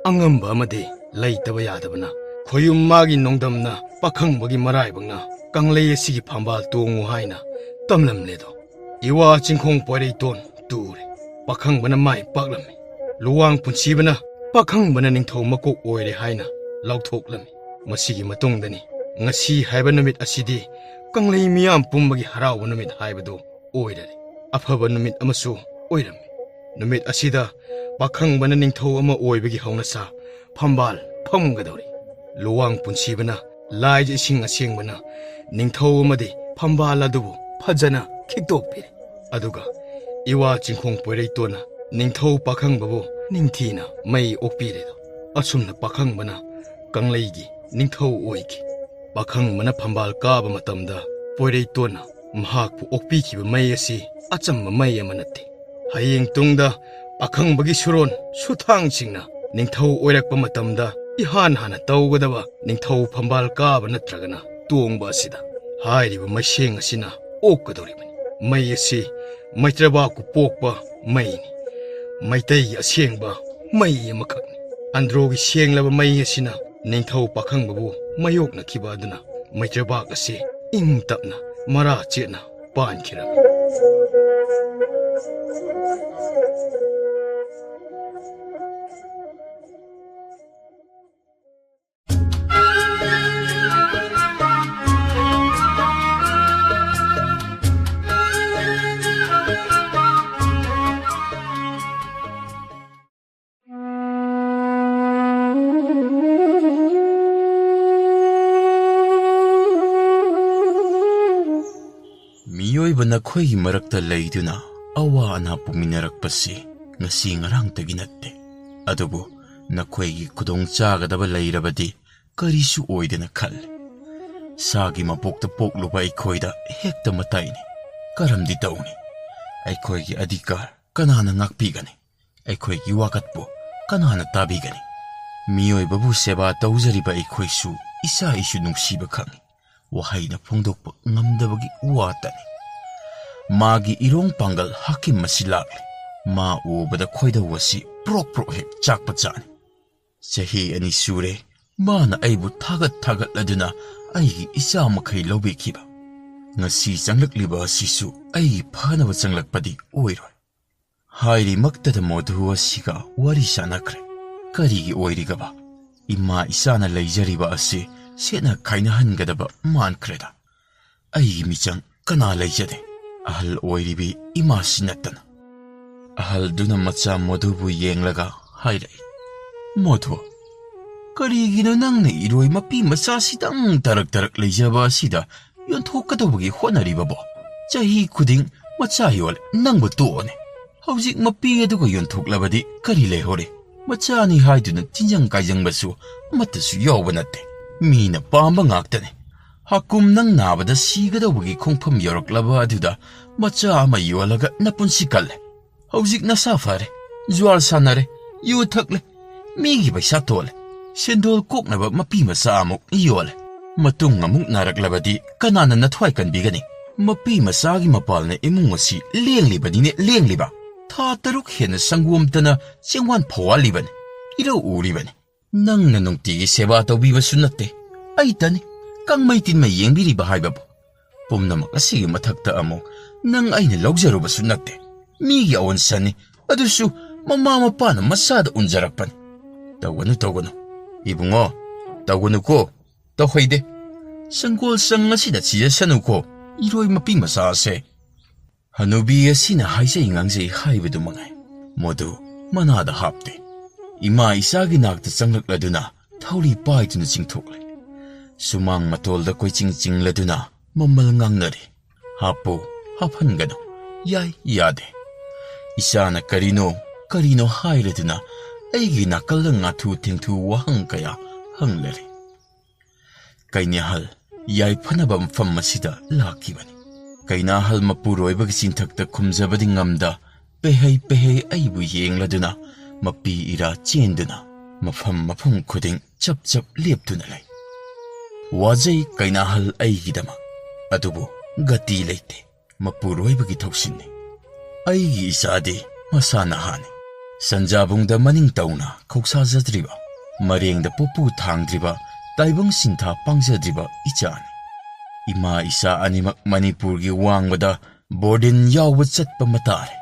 ꯑꯉꯝꯕ ꯑꯃꯗꯤ ꯂꯩꯇꯕ ꯌꯥꯗꯕꯅ ꯈꯣꯌꯨꯝ ꯃꯥꯒꯤ ꯅꯣꯡꯗꯝꯅ ꯄꯥꯈꯪꯕꯒꯤ ꯃꯔꯥꯏꯕꯛꯅ ꯀꯪꯂꯩ ꯑꯁꯤꯒꯤ ꯐꯝꯕꯥꯜ ꯇꯣꯡꯉꯨ ꯍꯥꯏꯅ ꯇꯝꯂꯝꯂꯦꯗꯣ꯫ ꯏꯋꯥ ꯆꯤꯡꯈꯣꯡ ꯄꯣꯏꯔꯩꯇꯣꯟ ꯇꯨꯔꯦ꯫ ꯄꯥꯈꯪꯕꯅ ꯃꯥꯏ ꯄꯥꯛꯂꯝꯃꯤ꯫ ꯂꯨꯋꯥꯡ ꯄꯨꯟꯁꯤꯕꯅ ꯄꯥꯈꯪꯕꯅ ꯅꯤꯡꯊꯧ ꯃꯀꯣꯛ ꯑꯣꯏꯔꯦ ꯍꯥꯏꯅ ꯂꯥꯎꯊꯣꯛꯂꯝꯃꯤ꯫ ꯃꯁꯤꯒꯤ ꯃꯇꯨꯡꯗꯅꯤ ꯉꯁꯤ ꯍꯥꯏꯕ ꯅꯨꯃꯤꯠ ꯑꯁꯤꯗꯤ ꯀꯪꯂꯩ ꯃꯤꯌꯥꯝ ꯄꯨꯝꯕꯒꯤ ꯍꯔꯥꯎꯕ ꯅꯨꯃꯤꯠ ꯍꯥꯏꯕꯗꯨ ꯑꯣꯏꯔꯔꯦ꯫ ꯑꯐꯕ ꯅꯨꯃꯤꯠ ꯑꯃꯁꯨ ꯑꯣꯏꯔꯝꯃꯤ꯫ ꯅꯨꯃꯤꯠ ꯑꯁꯤꯗ ꯄꯥꯈꯪꯕꯅ ꯅꯤꯡꯊꯧ ꯑꯃ ꯑꯣꯏꯕꯒꯤ ꯍꯧꯅꯁꯥ ꯐꯝꯕꯥꯜ ꯐꯝꯒꯗꯧꯔꯤ꯫ ꯂꯨꯋꯥꯡ ꯄꯨꯟꯁꯤꯕꯅ ꯂꯥꯏꯖ ꯏꯁꯤꯡ ꯑꯁꯦꯡꯕꯅ ꯅꯤꯡꯊꯧ ꯑꯃꯗꯤ ꯐꯝꯕꯥꯜ ꯑꯗꯨꯕꯨ ꯐꯖꯅ ꯈꯤꯛꯇꯣꯛꯄꯤꯔꯦ꯫ ꯑꯗꯨꯒ ꯏꯋꯥ ꯆꯤꯡꯈꯣꯡ ꯄꯣꯏꯔꯩꯇꯣꯟꯅ ꯅꯤꯡꯊꯧ ꯄꯥꯈꯪꯕꯕꯨ ꯅꯤꯡꯊꯤꯅ ꯃꯩ ꯑꯣꯛꯄꯤꯔꯦꯗꯣ꯫ ꯑꯁꯨꯝꯅ ꯄꯥꯈꯪꯕꯅ ꯀꯪꯂꯩꯒꯤ ꯅꯤꯡꯊꯧ ꯑꯣꯏꯈꯤ꯫ ꯄꯥꯈꯪꯕꯅ ꯐꯝꯕꯥꯜ ꯀꯥꯕ ꯃꯇꯝꯗ ꯄꯣꯏꯔꯩꯇꯣꯟꯅ ꯃꯍꯥꯛꯄꯨ ꯑꯣꯛꯄꯤꯈꯤꯕ ꯃꯩ ꯑꯁꯤ ꯑꯆꯝꯕ ꯃꯩ ꯑꯃ ꯅꯠꯇꯦ꯫ ꯍꯌꯦꯡ ꯇꯨꯡꯗ ꯄꯥꯈꯪꯕꯒꯤ ꯁꯨꯔꯣꯟ ꯁꯨꯊꯥꯡꯁꯤꯡꯅ ꯅꯤꯡꯊꯧ ꯑꯣꯏꯔꯛꯄ ꯃꯇꯝꯗ ꯏꯍꯥꯟ ꯍꯥꯟꯅ ꯇꯧꯒꯗꯕ ꯅꯤꯡꯊꯧ ꯐꯝꯕꯥꯜ ꯀꯥꯕ ꯅꯠꯇ꯭ꯔꯒꯅ ꯇꯣꯡꯕ ꯑꯁꯤꯗ ꯍꯥꯏꯔꯤꯕ ꯃꯩꯁꯦꯡ ꯑꯁꯤꯅ ꯑꯣꯛꯀꯗꯧꯔꯤꯕꯅꯤ꯫ ꯃꯩ ꯑꯁꯤ ꯃꯩꯇ꯭ꯔꯕꯥꯛꯄꯨ ꯄꯣꯛꯄ ꯃꯩꯅꯤ꯫ ꯃꯩꯇꯩꯒꯤ ꯑꯁꯦꯡꯕ ꯃꯩ ꯑꯃꯈꯛꯅꯤ꯫ ꯑꯟꯗ꯭ꯔꯣꯒꯤ ꯁꯦꯡꯂꯕ ꯃꯩ ꯑꯁꯤꯅ ꯅꯤꯡꯊꯧ ꯄꯥꯈꯪꯕꯕꯨ ꯃꯥꯌꯣꯛꯅꯈꯤꯕ ꯑꯗꯨꯅ ꯃꯩꯇ꯭ꯔꯕꯥꯛ ꯑꯁꯤ ꯏꯪ ꯇꯞꯅ ꯃꯔꯥ ꯆꯦꯠꯅ ꯄꯥꯟꯈꯤꯔꯝꯃꯤ꯫ ꯃꯤꯑꯣꯏꯕ ꯅꯈꯣꯏꯒꯤ ꯃꯔꯛꯇ ꯂꯩꯗꯨꯅ ꯑꯋꯥ ꯑꯅꯥ ꯄꯨꯃꯤꯟꯅꯔꯛꯄꯁꯤ ꯉꯁꯤ ꯉꯔꯥꯡꯇꯒꯤ ꯅꯠꯇꯦ꯫ ꯑꯗꯨꯕꯨ ꯅꯈꯣꯏꯒꯤ ꯈꯨꯗꯣꯡ ꯆꯥꯒꯗꯕ ꯂꯩꯔꯕꯗꯤ ꯀꯔꯤꯁꯨ ꯑꯣꯏꯗꯅ ꯈꯜꯂꯤ꯫ ꯁꯥꯒꯤ ꯃꯄꯣꯛꯇ ꯄꯣꯛꯂꯨꯕ ꯑꯩꯈꯣꯏꯗ ꯍꯦꯛꯇ ꯃꯇꯥꯏꯅꯤ꯫ ꯀꯔꯝꯗꯤ ꯇꯧꯅꯤ? ꯑꯩꯈꯣꯏꯒꯤ ꯑꯙꯤꯀꯥꯔ ꯀꯅꯥꯅ ꯉꯥꯛꯄꯤꯒꯅꯤ? ꯑꯩꯈꯣꯏꯒꯤ ꯋꯥꯀꯠꯄꯨ ꯀꯅꯥꯅ ꯇꯥꯕꯤꯒꯅꯤ? ꯃꯤꯑꯣꯏꯕꯕꯨ ꯁꯦꯕꯥ ꯇꯧꯖꯔꯤꯕ ꯑꯩꯈꯣꯏꯁꯨ ꯏꯁꯥ ꯏꯁꯨ ꯅꯨꯡꯁꯤꯕ ꯈꯪꯏ꯫ ꯋꯥꯍꯩꯅ ꯐꯣꯡꯗꯣꯛꯄ ꯉꯝꯗꯕꯒꯤ ꯋꯥꯇꯅꯤ꯫ ꯃꯥꯒꯤ ꯏꯔꯣꯡ ꯄꯥꯡꯒꯜ ꯍꯥꯀꯤꯝ ꯑꯁꯤ ꯂꯥꯛꯂꯦ꯫ ꯃꯥ ꯎꯕꯗ ꯈꯣꯏꯗꯧ ꯑꯁꯤ ꯄ꯭ꯔꯣꯛ ꯄ꯭ꯔꯣꯛ ꯍꯦꯛ ꯆꯥꯛꯄ ꯆꯥꯅꯤ꯫ ꯆꯍꯤ ꯑꯅꯤ ꯁꯨꯔꯦ ꯃꯥꯅ ꯑꯩꯕꯨ ꯊꯥꯒꯠ ꯊꯥꯒꯠꯂꯗꯨꯅ ꯑꯩꯒꯤ ꯏꯆꯥ ꯃꯈꯩ ꯂꯧꯕꯤꯈꯤꯕ꯫ ꯉꯁꯤ ꯆꯪꯂꯛꯂꯤꯕ ꯑꯁꯤꯁꯨ ꯑꯩꯒꯤ ꯐꯅꯕ ꯆꯪꯂꯛꯄꯗꯤ ꯑꯣꯏꯔꯣꯏ꯫ ꯍꯥꯏꯔꯤꯃꯛꯇꯗ ꯃꯣꯙꯨ ꯑꯁꯤꯒ ꯋꯥꯔꯤ ꯁꯥꯟꯅꯈ꯭ꯔꯦ꯫ ꯀꯔꯤꯒꯤ ꯑꯣꯏꯔꯤꯒꯕ? ꯏꯃꯥ ꯏꯆꯥꯅ ꯂꯩꯖꯔꯤꯕ ꯑꯁꯤ ꯁꯦꯠꯅ ꯈꯥꯏꯅꯍꯟꯒꯗꯕ ꯃꯥꯟꯈ꯭ꯔꯦꯗ꯫ ꯑꯩꯒꯤ ꯃꯤꯆꯪ ꯀꯅꯥ ꯂꯩꯖꯗꯦ, ꯑꯍꯜ ꯑꯣꯏꯔꯤꯕꯤ ꯏꯃꯥꯁꯤ ꯅꯠꯇꯅ꯫ ꯑꯍꯜꯗꯨꯅ ꯃꯆꯥ ꯃꯣꯙꯨꯕꯨ ꯌꯦꯡꯂꯒ ꯍꯥꯏꯔꯛꯏ, "ꯃꯣꯙꯨ, ꯀꯔꯤꯒꯤꯅꯣ ꯅꯪꯅ ꯏꯔꯣꯏ ꯃꯄꯤ ꯃꯆꯥꯁꯤꯗꯪ ꯇꯔꯛ ꯇꯔꯛ ꯂꯩꯖꯕ ꯑꯁꯤꯗ ꯌꯣꯟꯊꯣꯛꯀꯗꯧꯕꯒꯤ ꯍꯣꯠꯅꯔꯤꯕꯕꯣ? ꯆꯍꯤ ꯈꯨꯗꯤꯡ ꯃꯆꯥ ꯌꯣꯜꯂꯦ, ꯅꯪꯕꯨ ꯇꯣꯛꯑꯣꯅꯦ꯫ ꯍꯧꯖꯤꯛ ꯃꯄꯤ ꯑꯗꯨꯒ ꯌꯣꯟꯊꯣꯛꯂꯕꯗꯤ ꯀꯔꯤ ꯂꯩꯍꯧꯔꯤ? ꯃꯆꯥꯅꯤ ꯍꯥꯏꯗꯨꯅ ꯇꯤꯟꯖꯪ ꯀꯥꯏꯖꯪꯕꯁꯨ ꯑꯃꯠꯇꯁꯨ ꯌꯥꯎꯕ ꯅꯠꯇꯦ꯫ ꯃꯤꯅ ꯄꯥꯝꯕ ꯉꯥꯛꯇꯅꯤ꯫ ꯍꯥꯀꯨꯝ ꯅꯪ ꯅꯥꯕꯗ ꯁꯤꯒꯗꯧꯕꯒꯤ ꯈꯣꯡꯐꯝ ꯌꯧꯔꯛꯂꯕ ꯑꯗꯨꯗ ꯃꯆꯥ ꯑꯃ ꯌꯣꯜꯂꯒ ꯅꯄꯨꯟꯁꯤ ꯀꯜꯂꯦ꯫ ꯍꯧꯖꯤꯛ ꯅꯁꯥ ꯐꯔꯦ, ꯖꯨꯋꯥꯔ ꯁꯥꯟꯅꯔꯦ, ꯌꯨ ꯊꯛꯂꯦ, ꯃꯤꯒꯤ ꯄꯩꯁꯥ ꯇꯣꯜꯂꯦ, ꯁꯦꯟꯗꯣꯜ ꯀꯣꯛꯅꯕ ꯃꯄꯤ ꯃꯆꯥ ꯑꯃꯨꯛ ꯌꯣꯜꯂꯦ꯫ ꯃꯇꯨꯡ ꯑꯃꯨꯛ ꯅꯥꯔꯛꯂꯕꯗꯤ ꯀꯅꯥꯅ ꯅꯊ꯭ꯋꯥꯏ ꯀꯟꯕꯤꯒꯅꯤ? ꯃꯄꯤ ꯃꯆꯥꯒꯤ ꯃꯄꯥꯜꯅ ꯏꯃꯨꯡ ꯑꯁꯤ ꯂꯦꯡꯂꯤꯕꯅꯤꯅꯦ, ꯂꯦꯡꯂꯤꯕ꯫ ꯊꯥ ꯇꯔꯨꯛ ꯍꯦꯟꯅ ꯁꯪꯒꯣꯝꯇꯅ ꯆꯦꯡꯋꯥꯟ ꯐꯧꯋꯥꯜꯂꯤꯕꯅꯤ, ꯏꯔꯧ ꯎꯔꯤꯕꯅꯤ꯫ ꯅꯪꯅ ꯅꯨꯡꯇꯤꯒꯤ ꯁꯦꯕꯥ ꯇꯧꯕꯤꯕꯁꯨ ꯅꯠꯇꯦ, ꯑꯩꯇꯅꯤ ꯀꯪꯃꯩ ꯇꯤꯟꯃꯩ ꯌꯦꯡꯕꯤꯔꯤꯕ ꯍꯥꯏꯕꯕꯨ꯫ ꯄꯨꯝꯅꯃꯛ ꯑꯁꯤꯒꯤ ꯃꯊꯛꯇ ꯑꯃꯨꯛ ꯅꯪ ꯑꯩꯅ ꯂꯧꯖꯔꯨꯕꯁꯨ ꯅꯠꯇꯦ꯫ ꯃꯤꯒꯤ ꯑꯋꯟꯁꯟꯅꯤ, ꯑꯗꯨꯁꯨ ꯃꯃꯥ ꯃꯄꯥꯅ ꯃꯆꯥꯗ ꯎꯟꯖꯔꯛꯄꯅꯤ꯫ ꯇꯧꯒꯅꯨ, ꯇꯧꯒꯅꯨ꯫ ꯏꯕꯨꯡꯉꯣ, ꯇꯧꯒꯅꯨꯀꯣ꯫ ꯇꯧꯍꯩꯗꯦ꯫ ꯁꯪꯒꯣꯜ ꯁꯪ ꯑꯁꯤꯗ ꯁꯤꯖꯁꯅꯨꯀꯣ, ꯏꯔꯣꯏ ꯃꯄꯤ ꯃꯆꯥ ꯑꯁꯦ꯫ ꯍꯅꯨꯕꯤ ꯑꯁꯤꯅ ꯍꯥꯏꯖꯩ ꯉꯥꯡꯖꯩ ꯍꯥꯏꯕꯗꯨ ꯃꯉꯥꯏ꯫ ꯃꯗꯨ ꯃꯅꯥꯗ ꯍꯥꯞꯇꯦ꯫ ꯏꯃꯥ ꯏꯆꯥꯒꯤ ꯅꯥꯛꯇ ꯆꯪꯂꯛꯂꯗꯨꯅ ꯊꯧꯔꯤ ꯄꯥꯏꯗꯨꯅ ꯆꯤꯡꯊꯣꯛꯂꯦ꯫ ꯁꯨꯃꯥꯡ ꯃꯇꯣꯜꯗ ꯀꯣꯏꯆꯤꯡ ꯆꯤꯡꯂꯗꯨꯅ ꯃꯃꯜ ꯉꯥꯡꯅꯔꯤ꯫ ꯍꯥꯞꯄꯨ, ꯍꯥꯞꯍꯟꯒꯅꯨ, ꯌꯥꯏ, ꯌꯥꯗꯦ꯫ ꯏꯆꯥꯅ ꯀꯔꯤꯅꯣ, ꯀꯔꯤꯅꯣ ꯍꯥꯏꯔꯗꯨꯅ ꯑꯩꯒꯤ ꯅꯥꯀꯜꯗ ꯉꯥꯊꯨ ꯊꯦꯡꯊꯨ ꯋꯥꯍꯪ ꯀꯌꯥ ꯍꯪꯂꯔꯦ꯫ ꯀꯩꯅꯥꯍꯜ ꯌꯥꯏꯐꯅꯕ ꯃꯐꯝ ꯑꯁꯤꯗ ꯂꯥꯛꯈꯤꯕꯅꯤ꯫ ꯀꯩꯅꯥꯍꯜ ꯃꯄꯨꯔꯣꯏꯕꯒꯤ ꯆꯤꯟꯊꯛꯇ ꯈꯨꯝꯖꯕꯗꯤ ꯉꯝꯗ, ꯄꯦꯍꯩ ꯄꯦꯍꯩ ꯑꯩꯕꯨ ꯌꯦꯡꯂꯗꯨꯅ ꯃꯄꯤ ꯏꯔꯥ ꯆꯦꯟꯗꯨꯅ ꯃꯐꯝ ꯃꯐꯝ ꯈꯨꯗꯤꯡ ꯆꯞ ꯆꯞ ꯂꯦꯞꯇꯨꯅ ꯂꯩ꯫ ꯋꯥꯖꯩ ꯀꯩꯅꯥꯍꯜ ꯑꯩꯒꯤꯗꯃꯛ, ꯑꯗꯨꯕꯨ ꯒꯇꯤ ꯂꯩꯇꯦ꯫ ꯃꯄꯨꯔꯣꯏꯕꯒꯤ ꯊꯧꯁꯤꯟꯅꯤ꯫ ꯑꯩꯒꯤ ꯏꯆꯥꯗꯤ ꯃꯁꯥ ꯅꯍꯥꯅꯤ꯫ ꯁꯟꯖꯥꯕꯨꯡꯗ ꯃꯅꯤꯡ ꯇꯧꯅ ꯈꯧꯁꯥꯖꯗ꯭ꯔꯤꯕ, ꯃꯔꯦꯡꯗ ꯄꯨꯄꯨ ꯊꯥꯡꯗ꯭ꯔꯤꯕ, ꯇꯥꯏꯕꯪ ꯁꯤꯟꯊꯥ ꯄꯥꯡꯖꯗ꯭ꯔꯤꯕ ꯏꯆꯥꯅꯤ꯫ ꯏꯃꯥ ꯏꯆꯥ ꯑꯅꯤꯃꯛ ꯃꯅꯤꯄꯨꯔꯒꯤ ꯋꯥꯡꯃꯗ ꯕꯣꯔꯗꯤꯟ ꯌꯥꯎꯕ ꯆꯠꯄ ꯃꯇꯥꯔꯦ꯫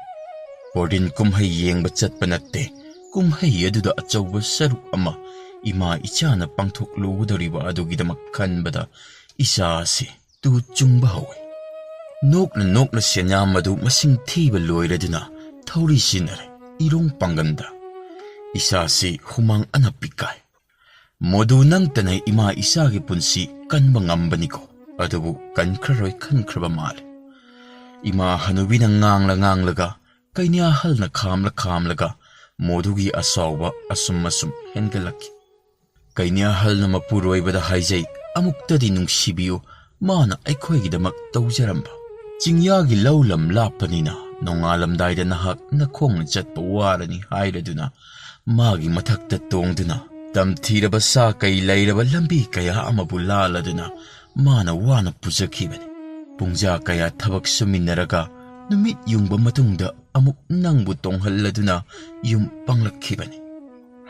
ꯕꯣꯔꯗꯤꯟ ꯀꯨꯝꯍꯩ ꯌꯦꯡꯕ ꯆꯠꯄ ꯅꯠꯇꯦ, ꯀꯨꯝꯍꯩ ꯑꯗꯨꯗ ꯑꯆꯧꯕ ꯁꯔꯨꯛ ꯑꯃ ꯏꯃꯥ ꯏꯆꯥꯅ ꯄꯥꯡꯊꯣꯛꯂꯨꯒꯗꯧꯔꯤꯕ ꯑꯗꯨꯒꯤꯗꯃꯛ ꯈꯟꯕꯗ ꯏꯆꯥ ꯑꯁꯤ ꯇꯨ ꯆꯨꯡꯕ ꯍꯧꯏ꯫ ꯅꯣꯛꯅ ꯅꯣꯛꯅ ꯁꯦꯟꯌꯥꯝ ꯑꯗꯨ ꯃꯁꯤꯡ ꯊꯤꯕ ꯂꯣꯏꯔꯗꯨꯅ ꯊꯧꯔꯤ ꯁꯤꯟꯅꯔꯦ ꯏꯔꯣꯡ ꯄꯥꯡꯒꯟꯗ꯫ ꯏꯆꯥꯁꯤ ꯍꯨꯃꯥꯡ ꯑꯅꯞꯄꯤ ꯀꯥꯏ꯫ ꯃꯗꯨ ꯅꯪꯇꯅ ꯏꯃꯥ ꯏꯆꯥꯒꯤ ꯄꯨꯟꯁꯤ ꯀꯟꯕ ꯉꯝꯕꯅꯤꯀꯣ, ꯑꯗꯨꯕꯨ ꯀꯟꯈ꯭ꯔꯔꯣꯏ ꯈꯟꯈ꯭ꯔꯕ ꯃꯥꯜꯂꯦ꯫ ꯏꯃꯥ ꯍꯅꯨꯕꯤꯅ ꯉꯥꯡꯂ ꯉꯥꯡꯂꯒ, ꯀꯩꯅꯥꯍꯜꯅ ꯈꯥꯝꯂ ꯈꯥꯝꯂꯒ ꯃꯗꯨꯒꯤ ꯑꯁꯥꯎꯕ ꯑꯁꯨꯝ ꯑꯁꯨꯝ ꯍꯦꯟꯒꯠꯂꯛꯈꯤ꯫ ꯀꯩꯅꯥꯍꯜꯅ ꯃꯄꯨꯔꯣꯏꯕꯗ ꯍꯥꯏꯖꯩ, "ꯑꯃꯨꯛꯇꯗꯤ ꯅꯨꯡꯁꯤꯕꯤꯌꯨ, ꯃꯥꯅ ꯑꯩꯈꯣꯏꯒꯤꯗꯃꯛ ꯇꯧꯖꯔꯝꯕ꯫ ꯆꯤꯡꯌꯥꯒꯤ ꯂꯧ ꯂꯝ ꯂꯥꯞꯄꯅꯤꯅ ꯅꯣꯡꯉꯥꯜꯂꯝꯗꯥꯏꯗ ꯅꯍꯥꯛ ꯅꯈꯣꯡꯅ ꯆꯠꯄ ꯋꯥꯔꯅꯤ" ꯍꯥꯏꯔꯗꯨꯅ ꯃꯥꯒꯤ ꯃꯊꯛꯇ ꯇꯣꯡꯗꯨꯅ ꯇꯝꯊꯤꯔꯕ ꯁꯥ ꯀꯩ ꯂꯩꯔꯕ ꯂꯝꯕꯤ ꯀꯌꯥ ꯑꯃꯕꯨ ꯂꯥꯜꯂꯗꯨꯅ ꯃꯥꯅ ꯋꯥꯅ ꯄꯨꯖꯈꯤꯕꯅꯤ꯫ ꯄꯨꯡꯖꯥ ꯀꯌꯥ ꯊꯕꯛ ꯁꯨꯃꯤꯟꯅꯔꯒ ꯅꯨꯃꯤꯠ ꯌꯨꯡꯕ ꯃꯇꯨꯡꯗ ꯑꯃꯨꯛ ꯅꯪꯕꯨ ꯇꯣꯡꯍꯜꯂꯗꯨꯅ ꯌꯨꯝ ꯄꯥꯡꯂꯛꯈꯤꯕꯅꯤ꯫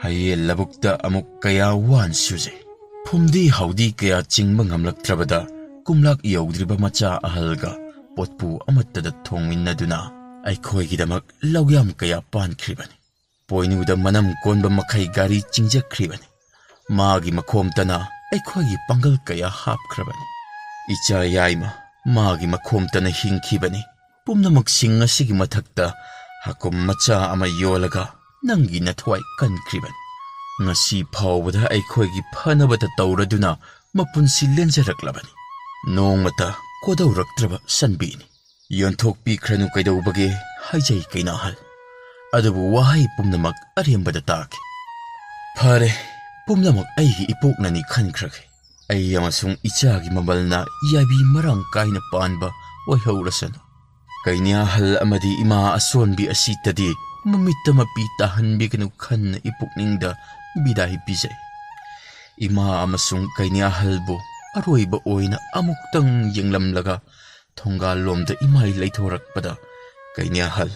ꯍꯌꯦꯜ ꯂꯧꯕꯨꯛꯇ ꯑꯃꯨꯛ ꯀꯌꯥ ꯋꯥꯅ ꯁꯨꯖꯩ꯫ ꯐꯨꯝꯗꯤ ꯍꯥꯎꯗꯤ ꯀꯌꯥ ꯆꯤꯡꯕ ꯉꯝꯂꯛꯇ꯭ꯔꯕꯗ ꯀꯨꯝꯂꯥꯛ ꯌꯧꯗ꯭ꯔꯤꯕ ꯃꯆꯥ ꯑꯍꯜꯒ ꯄꯣꯠꯄꯨ ꯑꯃꯠꯇꯗ ꯊꯣꯡꯃꯤꯟꯅꯗꯨꯅ ꯑꯩꯈꯣꯏꯒꯤꯗꯃꯛ ꯂꯧꯌꯥꯝ ꯀꯌꯥ ꯄꯥꯟꯈ꯭ꯔꯤꯕꯅꯤ꯫ ꯄꯣꯏꯅꯨꯗ ꯃꯅꯝ ꯀꯣꯟꯕ ꯃꯈꯩ ꯒꯥꯔꯤ ꯆꯤꯡꯖꯈ꯭ꯔꯤꯕꯅꯤ꯫ ꯃꯥꯒꯤ ꯃꯈꯣꯝꯇꯅ ꯑꯩꯈꯣꯏꯒꯤ ꯄꯥꯡꯒꯜ ꯀꯌꯥ ꯍꯥꯞꯈ꯭ꯔꯕꯅꯤ꯫ ꯏꯆꯥ ꯌꯥꯏꯃ ꯃꯥꯒꯤ ꯃꯈꯣꯝꯇꯅ ꯍꯤꯡꯈꯤꯕꯅꯤ꯫ ꯄꯨꯝꯅꯃꯛꯁꯤꯡ ꯑꯁꯤꯒꯤ ꯃꯊꯛꯇ ꯍꯥꯀꯨꯝ ꯃꯆꯥ ꯑꯃ ꯌꯣꯜꯂꯒ ꯅꯪꯒꯤ ꯅꯊ꯭ꯋꯥꯏ ꯀꯟꯈ꯭ꯔꯤꯕꯅꯤ꯫ ꯉꯁꯤ ꯐꯥꯎꯕꯗ ꯑꯩꯈꯣꯏꯒꯤ ꯐꯅꯕꯇ ꯇꯧꯔꯗꯨꯅ ꯃꯄꯨꯟꯁꯤ ꯂꯦꯟꯖꯔꯛꯂꯕꯅꯤ꯫ ꯅꯣꯡꯃꯇ ꯀꯣꯗꯧꯔꯛꯇ꯭ꯔꯕ ꯁꯟꯕꯤꯅꯤ꯫ "ꯌꯣꯟꯊꯣꯛꯄꯤꯈ꯭ꯔꯅꯨ ꯀꯩꯗꯧꯕꯒꯦ?" ꯍꯥꯏꯖꯩ ꯀꯩꯅꯥꯍꯜ꯫ ꯑꯗꯨꯕꯨ ꯋꯥꯍꯩ ꯄꯨꯝꯅꯃꯛ ꯑꯔꯦꯝꯕꯗ ꯇꯥꯈꯤ꯫ "ꯐꯔꯦ, ꯄꯨꯝꯅꯃꯛ ꯑꯩꯒꯤ ꯏꯄꯣꯛꯅꯅꯤ ꯈꯟꯈ꯭ꯔꯒꯦ꯫ ꯑꯩ ꯑꯃꯁꯨꯡ ꯏꯆꯥꯒꯤ ꯃꯃꯜꯅ ꯌꯥꯏꯕꯤ ꯃꯔꯥꯡ ꯀꯥꯏꯅ ꯄꯥꯟꯕ ꯑꯣꯏꯍꯧꯔꯁꯅꯨ꯫" ꯀꯩꯅꯥꯍꯜ ꯑꯃꯗꯤ ꯏꯃꯥ ꯑꯁꯣꯟꯕꯤ ꯑꯁꯤꯇꯗꯤ ꯃꯃꯤꯠꯇ ꯃꯄꯤ ꯇꯥꯍꯟꯕꯤꯒꯅꯨ ꯈꯟꯅ ꯏꯄꯨꯛꯅꯤꯡꯗ ꯕꯤꯗꯥꯏ ꯄꯤꯖꯩ꯫ ꯏꯃꯥ ꯑꯃꯁꯨꯡ ꯀꯩꯅꯥꯍꯜꯕꯨ ꯑꯔꯣꯏꯕ ꯑꯣꯏꯅ ꯑꯃꯨꯛꯇꯪ ꯌꯦꯡꯂꯝꯂꯒ ꯊꯣꯡꯒꯥꯜꯂꯣꯝꯗ ꯏꯃꯥꯏ ꯂꯩꯊꯣꯔꯛꯄꯗ, ꯀꯩꯅꯥꯍꯜ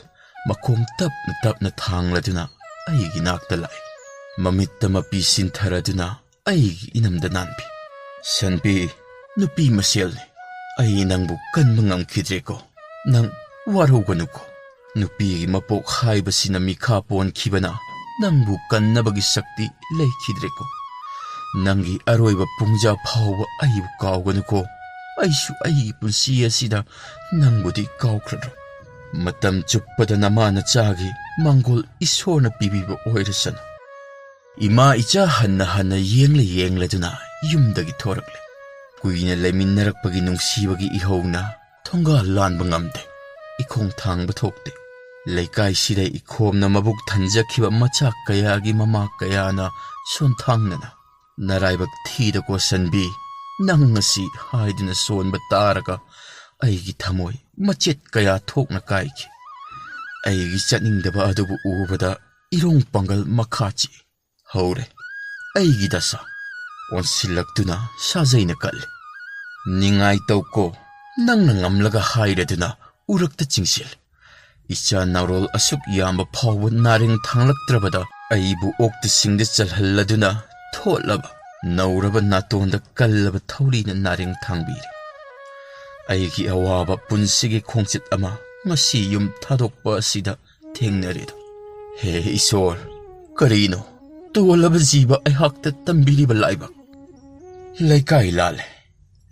ꯃꯈꯣꯡ ꯇꯞꯅ ꯇꯞꯅ ꯊꯥꯡꯂꯗꯨꯅ ꯑꯩꯒꯤ ꯅꯥꯛꯇ ꯂꯥꯛꯏ꯫ ꯃꯃꯤꯠꯇ ꯃꯄꯤ ꯁꯤꯟꯊꯔꯗꯨꯅ ꯑꯩꯒꯤ ꯏꯅꯝꯗ ꯅꯥꯟꯕꯤ꯫ "ꯁꯟꯕꯤ, ꯅꯨꯄꯤ ꯃꯁꯦꯜꯅꯤ꯫ ꯑꯩ ꯅꯪꯕꯨ ꯀꯟꯕ ꯉꯝꯈꯤꯗ꯭ꯔꯦꯀꯣ꯫ ꯅꯪ ꯋꯥꯔꯧꯒꯅꯨꯀꯣ꯫ ꯅꯨꯄꯤꯒꯤ ꯃꯄꯣꯛ ꯍꯥꯏꯕꯁꯤꯅ ꯃꯤꯈꯥ ꯄꯣꯟꯈꯤꯕꯅ ꯅꯪꯕꯨ ꯀꯟꯅꯕꯒꯤ ꯁꯛꯇꯤ ꯂꯩꯈꯤꯗ꯭ꯔꯦꯀꯣ꯫ ꯅꯪꯒꯤ ꯑꯔꯣꯏꯕ ꯄꯨꯡꯖꯥ ꯐꯥꯎꯕ ꯑꯩꯕꯨ ꯀꯥꯎꯒꯅꯨꯀꯣ꯫ ꯑꯩꯁꯨ ꯑꯩꯒꯤ ꯄꯨꯟꯁꯤ ꯑꯁꯤꯗ ꯅꯪꯕꯨꯗꯤ ꯀꯥꯎꯈ꯭ꯔꯔꯣꯏ꯫ ꯃꯇꯝ ꯆꯨꯞꯄꯗ ꯅꯃꯥ ꯅꯆꯥꯒꯤ ꯃꯥꯡꯒꯣꯜ ꯏꯁꯣꯔꯅ ꯄꯤꯕꯤꯕ ꯑꯣꯏꯔꯁꯅꯨ꯫" ꯏꯃꯥ ꯏꯆꯥ ꯍꯟꯅ ꯍꯟꯅ ꯌꯦꯡꯂ ꯌꯦꯡꯂꯗꯨꯅ ꯌꯨꯝꯗꯒꯤ ꯊꯣꯔꯛꯂꯦ꯫ ꯀꯨꯏꯅ ꯂꯩꯃꯤꯟꯅꯔꯛꯄꯒꯤ ꯅꯨꯡꯁꯤꯕꯒꯤ ꯏꯍꯧꯅ ꯊꯣꯡꯒꯥꯜ ꯂꯥꯟꯕ ꯉꯝꯗꯦ꯫ ꯏꯈꯣꯡ ꯊꯥꯡꯕ ꯊꯣꯛꯇꯦ꯫ ꯂꯩꯀꯥꯏꯁꯤꯗ ꯏꯈꯣꯝꯅ ꯃꯕꯨꯛ ꯊꯟꯖꯈꯤꯕ ꯃꯆꯥ ꯀꯌꯥꯒꯤ ꯃꯃꯥ ꯀꯌꯥꯅ ꯁꯣꯟꯊꯥꯡꯅꯅ, "ꯅꯔꯥꯏꯕꯛ ꯊꯤꯗ ꯀꯣꯁꯟꯕꯤ, ꯅꯪ ꯉꯁꯤ" ꯍꯥꯏꯗꯨꯅ ꯁꯣꯟꯕ ꯇꯥꯔꯒ ꯑꯩꯒꯤ ꯊꯃꯣꯏ ꯃꯆꯦꯠ ꯀꯌꯥ ꯊꯣꯛꯅ ꯀꯥꯏꯈꯤ꯫ ꯑꯩꯒꯤ ꯆꯠꯅꯤꯡꯗꯕ ꯑꯗꯨꯕꯨ ꯎꯕꯗ ꯏꯔꯣꯡ ꯄꯥꯡꯒꯜ ꯃꯈꯥ ꯆꯤꯛꯏ꯫ ꯍꯧꯔꯦ ꯑꯩꯒꯤ ꯗꯁꯥ꯫ ꯑꯣꯟꯁꯤꯜꯂꯛꯇꯨꯅ ꯁꯥꯖꯩꯅ ꯀꯜꯂꯤ꯫ "ꯅꯤꯡꯉꯥꯏ ꯇꯧꯀꯣ, ꯅꯪꯅ ꯉꯝꯂꯒ" ꯍꯥꯏꯔꯗꯨꯅ ꯎꯔꯛꯇ ꯆꯤꯡꯁꯤꯜꯂꯤ꯫ ꯏꯆꯥ ꯅꯥꯔꯣꯜ ꯑꯁꯨꯛ ꯌꯥꯝꯕ ꯐꯥꯎꯕ ꯅꯥꯔꯦꯡ ꯊꯥꯡꯂꯛꯇ꯭ꯔꯕꯗ ꯑꯩꯕꯨ ꯑꯣꯛꯇ ꯁꯤꯡꯗ ꯆꯜꯍꯜꯂꯗꯨꯅ ꯊꯣꯠꯂꯕ ꯅꯧꯔꯕ ꯅꯥꯇꯣꯟꯗ ꯀꯜꯂꯕ ꯊꯧꯔꯤꯅ ꯅꯥꯔꯦꯡ ꯊꯥꯡꯕꯤꯔꯦ꯫ ꯑꯩꯒꯤ ꯑꯋꯥꯕ ꯄꯨꯟꯁꯤꯒꯤ ꯈꯣꯡꯆꯠ ꯑꯃ ꯉꯁꯤ ꯌꯨꯝ ꯊꯥꯗꯣꯛꯄ ꯑꯁꯤꯗ ꯊꯦꯡꯅꯔꯦꯗꯣ꯫ ꯍꯦ ꯏꯁꯣꯔ, ꯀꯔꯤꯅꯣ ꯇꯣꯜꯂꯕ ꯖꯤꯕ ꯑꯩꯍꯥꯛꯇ ꯇꯝꯕꯤꯔꯤꯕ ꯂꯥꯏꯕꯛ? ꯂꯩꯀꯥꯏ ꯂꯥꯜꯂꯦ꯫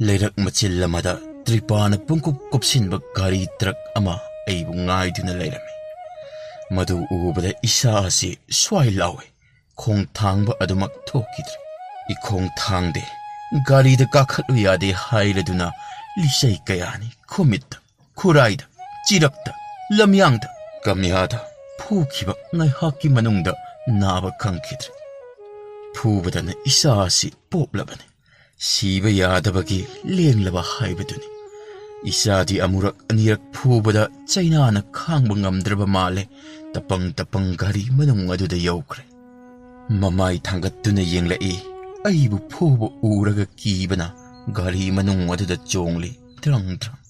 ꯂꯩꯔꯛ ꯃꯆꯤꯜ ꯑꯃꯗ ꯇ꯭ꯔꯤꯄꯥꯅ ꯄꯨꯡꯀꯨꯞ ꯀꯨꯞꯁꯤꯟꯕ ꯒꯥꯔꯤ ꯇ꯭ꯔꯛ ꯑꯃ ꯑꯩꯕꯨ ꯉꯥꯏꯗꯨꯅ ꯂꯩꯔꯝꯃꯤ꯫ ꯃꯗꯨ ꯎꯕꯗ ꯏꯁꯥ ꯑꯁꯤ ꯁ꯭ꯋꯥꯏ ꯂꯥꯎꯏ꯫ ꯈꯣꯡ ꯊꯥꯡꯕ ꯑꯗꯨꯃꯛ ꯊꯣꯛꯈꯤꯗ꯭ꯔꯦ꯫ ꯏꯈꯣꯡ ꯊꯥꯡꯗꯦ, ꯒꯥꯔꯤꯗ ꯀꯥꯈꯠꯂꯨ ꯌꯥꯗꯦ ꯍꯥꯏꯔꯗꯨꯅ ꯂꯤꯆꯩ ꯀꯌꯥꯅꯤ ꯈꯨꯃꯤꯠꯇ, ꯈꯨꯔꯥꯏꯗ, ꯆꯤꯔꯛꯇ, ꯂꯝꯌꯥꯡꯗ, ꯀꯝꯌꯥꯗ ꯐꯨꯈꯤꯕ ꯉꯥꯏꯍꯥꯛꯀꯤ ꯃꯅꯨꯡꯗ ꯅꯥꯕ ꯈꯪꯈꯤꯗ꯭ꯔꯦ꯫ ꯐꯨꯕꯗꯅ ꯏꯆꯥ ꯑꯁꯤ ꯄꯣꯛꯂꯕꯅꯤ꯫ ꯁꯤꯕ ꯌꯥꯗꯕꯒꯤ ꯂꯦꯡꯂꯕ ꯍꯥꯏꯕꯗꯨꯅꯤ꯫ ꯏꯆꯥꯗꯤ ꯑꯃꯨꯔꯛ ꯑꯅꯤꯔꯛ ꯐꯨꯕꯗ ꯆꯩꯅꯥꯅ ꯈꯥꯡꯕ ꯉꯝꯗ꯭ꯔꯕ ꯃꯥꯜꯂꯦ꯫ ꯇꯄꯪ ꯇꯄꯪ ꯘꯔꯤ ꯃꯅꯨꯡ ꯑꯗꯨꯗ ꯌꯧꯈ꯭ꯔꯦ꯫ ꯃꯃꯥꯏ ꯊꯥꯡꯒꯠꯇꯨꯅ ꯌꯦꯡꯂꯛꯏ꯫ ꯑꯩꯕꯨ ꯐꯨꯕ ꯎꯔꯒ ꯀꯤꯕꯅ ꯘꯔꯤ ꯃꯅꯨꯡ ꯑꯗꯨꯗ ꯆꯣꯡꯂꯤ꯫ ꯗ꯭ꯔꯪ ꯗ꯭ꯔꯪ꯫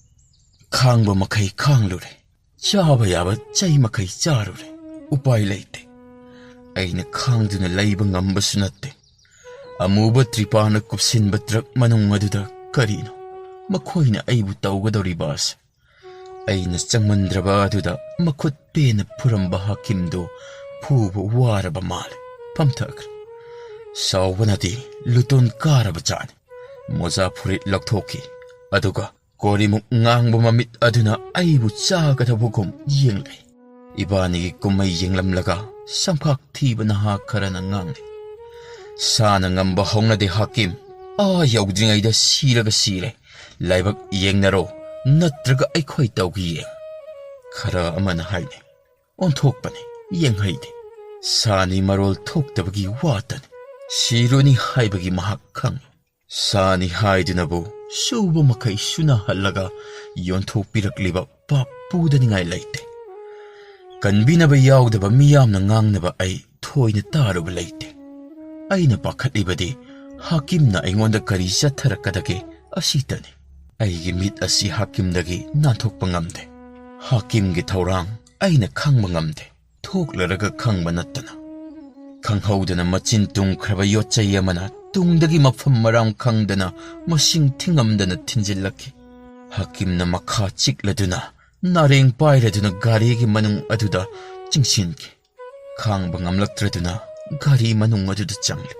ꯈꯥꯡꯕ ꯃꯈꯩ ꯈꯥꯡꯂꯨꯔꯦ꯫ ꯆꯥꯕ ꯌꯥꯕ ꯆꯩ ꯃꯈꯩ ꯆꯥꯔꯨꯔꯦ꯫ ꯎꯄꯥꯏ ꯂꯩꯇꯦ꯫ ꯑꯩꯅ ꯈꯥꯡꯗꯨꯅ ꯂꯩꯕ ꯉꯝꯕꯁꯨ ꯅꯠꯇꯦ꯫ ꯑꯃꯨꯕ ꯇ꯭ꯔꯤꯄꯥꯅ ꯀꯨꯞꯁꯤꯟꯕ ꯇ꯭ꯔꯛ ꯃꯅꯨꯡ ꯑꯗꯨꯗ ꯀꯔꯤꯅꯣ ꯃꯈꯣꯏꯅ ꯑꯩꯕꯨ ꯇꯧꯒꯗꯧꯔꯤꯕ ꯑꯁꯦ? ꯑꯩꯅ ꯆꯪꯃꯟꯗ꯭ꯔꯕ ꯑꯗꯨꯗ ꯃꯈꯨꯠ ꯄꯦꯟꯅ ꯐꯨꯔꯝꯕ ꯍꯥꯀꯤꯝꯗꯨ ꯐꯨꯕ ꯋꯥꯔꯕ ꯃꯥꯜꯂꯦ꯫ ꯐꯝꯊꯈ꯭ꯔꯦ꯫ ꯁꯥꯎꯕꯅꯗꯤ ꯂꯨꯇꯣꯟ ꯀꯥꯔꯕ ꯖꯥꯠꯅꯤ꯫ ꯃꯣꯖꯥ ꯐꯨꯔꯤꯠ ꯂꯧꯊꯣꯛꯈꯤ꯫ ꯑꯗꯨꯒ ꯀꯣꯔꯤꯃꯨꯛ ꯉꯥꯡꯕ ꯃꯃꯤꯠ ꯑꯗꯨꯅ ꯑꯩꯕꯨ ꯆꯥꯒꯗꯕꯒꯨꯝ ꯌꯦꯡꯂꯦ꯫ ꯏꯕꯥꯅꯤꯒꯤ ꯀꯨꯝꯍꯩ ꯌꯦꯡꯂꯝꯂꯒ ꯁꯝꯈꯥꯛ ꯊꯤꯕ ꯅꯍꯥ ꯈꯔꯅ ꯉꯥꯡꯂꯦ꯫ "ꯁꯥꯅ ꯉꯝꯕ ꯍꯧꯅꯗꯦ ꯍꯥꯀꯤꯝ꯫ ꯑꯥ ꯌꯧꯗ꯭ꯔꯤꯉꯩꯗ ꯁꯤꯔꯒ ꯁꯤꯔꯦ꯫ ꯂꯥꯏꯕꯛ ꯌꯦꯡꯅꯔꯣ, ꯅꯠꯇ꯭ꯔꯒ ꯑꯩꯈꯣꯏ ꯇꯧꯒꯦ ꯌꯦꯡ"꯫ ꯈꯔ ꯑꯃꯅ ꯍꯥꯏꯅꯩ꯫ ꯑꯣꯟꯊꯣꯛꯄꯅꯤ, ꯌꯦꯡꯍꯩꯗꯦ꯫ ꯁꯥꯅꯤ ꯃꯔꯣꯜ ꯊꯣꯛꯇꯕꯒꯤ ꯋꯥꯇꯅꯤ꯫ ꯁꯤꯔꯨꯅꯤ ꯍꯥꯏꯕꯒꯤ ꯃꯍꯥꯛ ꯈꯪꯏ꯫ ꯁꯥꯅꯤ ꯍꯥꯏꯗꯨꯅꯕꯨ ꯁꯨꯕ ꯃꯈꯩ ꯁꯨꯅꯍꯜꯂꯒ ꯌꯣꯟꯊꯣꯛꯄꯤꯔꯛꯂꯤꯕ ꯄꯥꯞ ꯄꯨꯗꯅꯤꯡꯉꯥꯏ ꯂꯩꯇꯦ꯫ ꯀꯟꯕꯤꯅꯕ ꯌꯥꯎꯗꯕ ꯃꯤꯌꯥꯝꯅ ꯉꯥꯡꯅꯕ ꯑꯩ ꯊꯣꯏꯅ ꯇꯥꯔꯨꯕ ꯂꯩꯇꯦ꯫ ꯑꯩꯅ ꯄꯥꯈꯠꯂꯤꯕꯗꯤ ꯍꯥꯀꯤꯝꯅ ꯑꯩꯉꯣꯟꯗ ꯀꯔꯤ ꯆꯠꯊꯔꯛꯀꯗꯒꯦ ꯑꯁꯤꯇꯅꯤ꯫ ꯑꯩꯒꯤ ꯃꯤꯠ ꯑꯁꯤ ꯍꯥꯀꯤꯝꯗꯒꯤ ꯅꯥꯟꯊꯣꯛꯄ ꯉꯝꯗꯦ꯫ ꯍꯥꯀꯤꯝꯒꯤ ꯊꯧꯔꯥꯡ ꯑꯩꯅ ꯈꯪꯕ ꯉꯝꯗꯦ, ꯊꯣꯛꯂꯔꯒ ꯈꯪꯕ ꯅꯠꯇꯅ꯫ ꯈꯪꯍꯧꯗꯅ ꯃꯆꯤꯟ ꯇꯨꯝꯈ꯭ꯔꯕ ꯌꯣꯠꯆꯩ ꯑꯃꯅ ꯇꯨꯡꯗꯒꯤ ꯃꯐꯝ ꯃꯔꯥꯡ ꯈꯪꯗꯅ ꯃꯁꯤꯡ ꯊꯤꯉꯝꯗꯅ ꯊꯤꯟꯖꯤꯜꯂꯛꯈꯤ꯫ ꯍꯥꯀꯤꯝꯅ ꯃꯈꯥ ꯆꯤꯛꯂꯗꯨꯅ ꯅꯥꯔꯦꯡ ꯄꯥꯏꯔꯗꯨꯅ ꯒꯥꯔꯤꯒꯤ ꯃꯅꯨꯡ ꯑꯗꯨꯗ ꯆꯤꯡꯁꯤꯟꯈꯤ꯫ ꯈꯥꯡꯕ ꯉꯝꯂꯛꯇ꯭ꯔꯗꯨꯅ ꯒꯥꯔꯤ ꯃꯅꯨꯡ ꯑꯗꯨꯗ ꯆꯪꯂꯦ꯫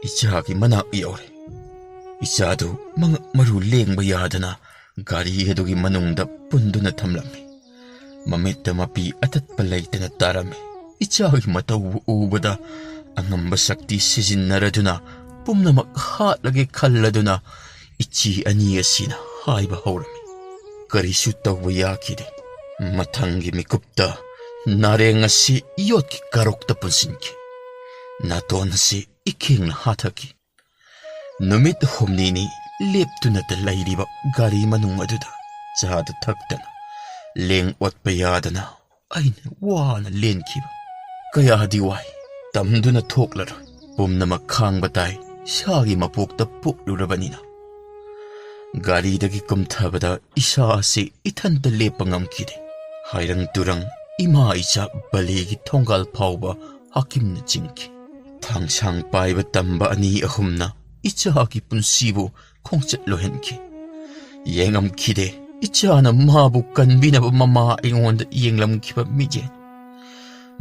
ꯏꯆꯥꯒꯤ ꯃꯅꯥꯛ ꯌꯧꯔꯦ꯫ ꯏꯆꯥꯗꯨ ꯃꯉꯛ ꯃꯔꯨ ꯂꯦꯡꯕ ꯌꯥꯗꯅ ꯒꯥꯔꯤ ꯑꯗꯨꯒꯤ ꯃꯅꯨꯡꯗ ꯄꯨꯟꯗꯨꯅ ꯊꯝꯂꯝꯃꯤ꯫ ꯃꯃꯤꯠꯇ ꯃꯄꯤ ꯑꯇꯠꯄ ꯂꯩꯇꯅ ꯇꯥꯔꯝꯃꯤ꯫ ꯏꯆꯥꯒꯤ ꯃꯇꯧꯕꯨ ꯎꯕꯗ ꯑꯉꯝꯕ ꯁꯛꯇꯤ ꯁꯤꯖꯤꯟꯅꯔꯗꯨꯅ ꯄꯨꯝꯅꯃꯛ ꯍꯥꯠꯂꯒꯦ ꯈꯜꯂꯗꯨꯅ ꯏꯆꯦ ꯑꯅꯤ ꯑꯁꯤꯅ ꯀꯥꯏꯕ ꯍꯧꯔꯝꯃꯤ꯫ ꯀꯔꯤꯁꯨ ꯇꯧꯕ ꯌꯥꯈꯤꯗꯦ꯫ ꯃꯊꯪꯒꯤ ꯃꯤꯀꯨꯞꯇ ꯅꯥꯔꯦꯡ ꯑꯁꯤ ꯌꯣꯠꯀꯤ ꯀꯥꯔꯣꯛꯇ ꯄꯨꯟꯁꯤꯟꯈꯤ꯫ ꯅꯥꯇꯣꯟ ꯑꯁꯤ ꯏꯈꯦꯡꯅ ꯍꯥꯊꯈꯤ꯫ ꯅꯨꯃꯤꯠ ꯍꯨꯝꯅꯤꯅꯤ ꯂꯦꯞꯇꯨꯅꯇ ꯂꯩꯔꯤꯕ ꯒꯥꯔꯤ ꯃꯅꯨꯡ ꯑꯗꯨꯗ ꯆꯥꯗ ꯊꯛꯇꯅ, ꯂꯦꯡ ꯑꯣꯠꯄ ꯌꯥꯗꯅ ꯑꯩꯅ ꯋꯥꯅ ꯂꯦꯟꯈꯤꯕ꯫ ꯀꯌꯥꯗꯤ ꯋꯥꯏ, ꯇꯝꯗꯨꯅ ꯊꯣꯛꯂꯔꯣꯏ꯫ ꯄꯨꯝꯅꯃꯛ ꯈꯥꯡꯕ ꯇꯥꯏ, ꯏꯁꯥꯒꯤ ꯃꯄꯣꯛꯇ ꯄꯣꯛꯂꯨꯔꯕꯅꯤꯅ꯫ ꯒꯥꯔꯤꯗꯒꯤ ꯀꯨꯝꯊꯕꯗ ꯏꯁꯥ ꯑꯁꯤ ꯏꯊꯟꯇ ꯂꯦꯞꯄ ꯉꯝꯈꯤꯗꯦ꯫ ꯍꯥꯏꯔꯪ ꯇꯨꯔꯪ ꯏꯃꯥ ꯏꯆꯥ ꯕꯂꯤꯒꯤ ꯊꯣꯡꯒꯥꯜ ꯐꯥꯎꯕ ꯍꯥꯀꯤꯝꯅ ꯆꯤꯡꯈꯤ꯫ ꯊꯥꯡꯁꯥꯡ ꯄꯥꯏꯕ ꯇꯝꯕ ꯑꯅꯤ ꯑꯍꯨꯝꯅ ꯏꯆꯥꯒꯤ ꯄꯨꯟꯁꯤꯕꯨ ꯈꯣꯡꯆꯠ ꯂꯣꯏꯍꯟꯈꯤ꯫ ꯌꯦꯡꯉꯝꯈꯤꯗꯦ ꯏꯆꯥꯅ ꯃꯥꯕꯨ ꯀꯟꯕꯤꯅꯕ ꯃꯃꯥ ꯑꯩꯉꯣꯟꯗ ꯌꯦꯡꯂꯝꯈꯤꯕ ꯃꯤꯠꯌꯦꯡ꯫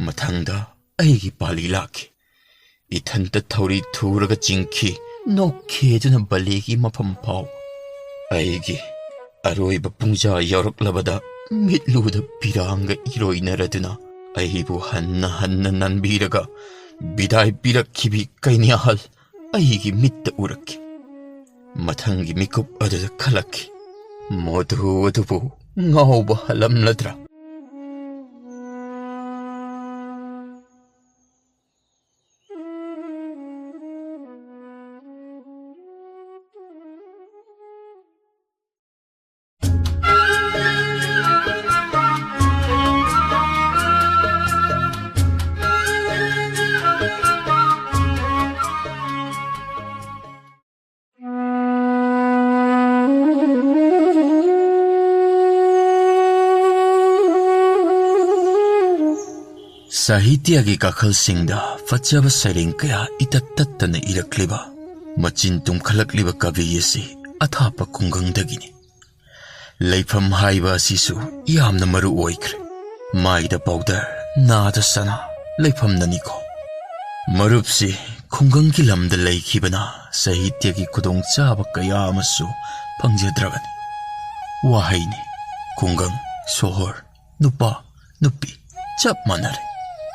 ꯃꯊꯪꯗ ꯑꯩꯒꯤ ꯄꯥꯂꯤ ꯂꯥꯛꯈꯤ꯫ ꯏꯊꯟꯇ ꯊꯧꯔꯤ ꯊꯨꯔꯒ ꯆꯤꯡꯈꯤ, ꯅꯣꯛꯈꯦꯗꯨꯅ ꯕꯂꯤꯒꯤ ꯃꯐꯝ ꯐꯥꯎ꯫ ꯑꯩꯒꯤ ꯑꯔꯣꯏꯕ ꯄꯨꯡꯖꯥ ꯌꯧꯔꯛꯂꯕꯗ ꯃꯤꯠꯂꯨꯗ ꯄꯤꯔꯥꯡꯒ ꯏꯔꯣꯏꯅꯔꯗꯨꯅ ꯑꯩꯕꯨ ꯍꯟꯅ ꯍꯟꯅ ꯅꯟꯕꯤꯔꯒ ꯕꯤꯗꯥꯏ ꯄꯤꯔꯛꯈꯤꯕꯤ ꯀꯩꯅ꯭ꯌꯥꯍꯜ ꯑꯩꯒꯤ ꯃꯤꯠꯇ ꯎꯔꯛꯈꯤ꯫ ꯃꯊꯪꯒꯤ ꯃꯤꯀꯨꯞ ꯑꯗꯨꯗ ꯈꯜꯂꯛꯈꯤ, ꯃꯗꯨ ꯑꯗꯨꯕꯨ ꯉꯥꯎꯕ ꯍꯜꯂꯝꯂꯗ꯭ꯔꯥ? ꯁꯥꯍꯤꯇ꯭ꯌꯒꯤ ꯀꯥꯈꯜꯁꯤꯡꯗ ꯐꯖꯕ ꯁꯩꯔꯦꯡ ꯀꯌꯥ ꯏꯇꯠ ꯇꯠꯇꯅ ꯏꯔꯛꯂꯤꯕ, ꯃꯆꯤꯟ ꯇꯨꯝꯈꯠꯂꯛꯂꯤꯕ ꯀꯕꯤ ꯑꯁꯤ ꯑꯊꯥꯞꯄ ꯈꯨꯡꯒꯪꯗꯒꯤꯅꯤ꯫ ꯂꯩꯐꯝ ꯍꯥꯏꯕ ꯑꯁꯤꯁꯨ ꯌꯥꯝꯅ ꯃꯔꯨ ꯑꯣꯏꯈ꯭ꯔꯦ꯫ ꯃꯥꯏꯗ ꯄꯥꯎꯗꯔ, ꯅꯥꯗ ꯁꯅꯥ, ꯂꯩꯐꯝꯅꯅꯤꯀꯣ꯫ ꯃꯔꯨꯞꯁꯤ ꯈꯨꯡꯒꯪꯒꯤ ꯂꯝꯗ ꯂꯩꯈꯤꯕꯅ ꯁꯥꯍꯤꯇ꯭ꯌꯒꯤ ꯈꯨꯗꯣꯡꯆꯥꯕ ꯀꯌꯥ ꯑꯃꯁꯨ ꯐꯪꯖꯗ꯭ꯔꯕꯅꯤ꯫ ꯋꯥꯍꯩꯅꯤ, ꯈꯨꯡꯒꯪ, ꯁꯣꯍꯣꯔ, ꯅꯨꯄꯥ, ꯅꯨꯄꯤ ꯆꯞ ꯃꯥꯟꯅꯔꯦ꯫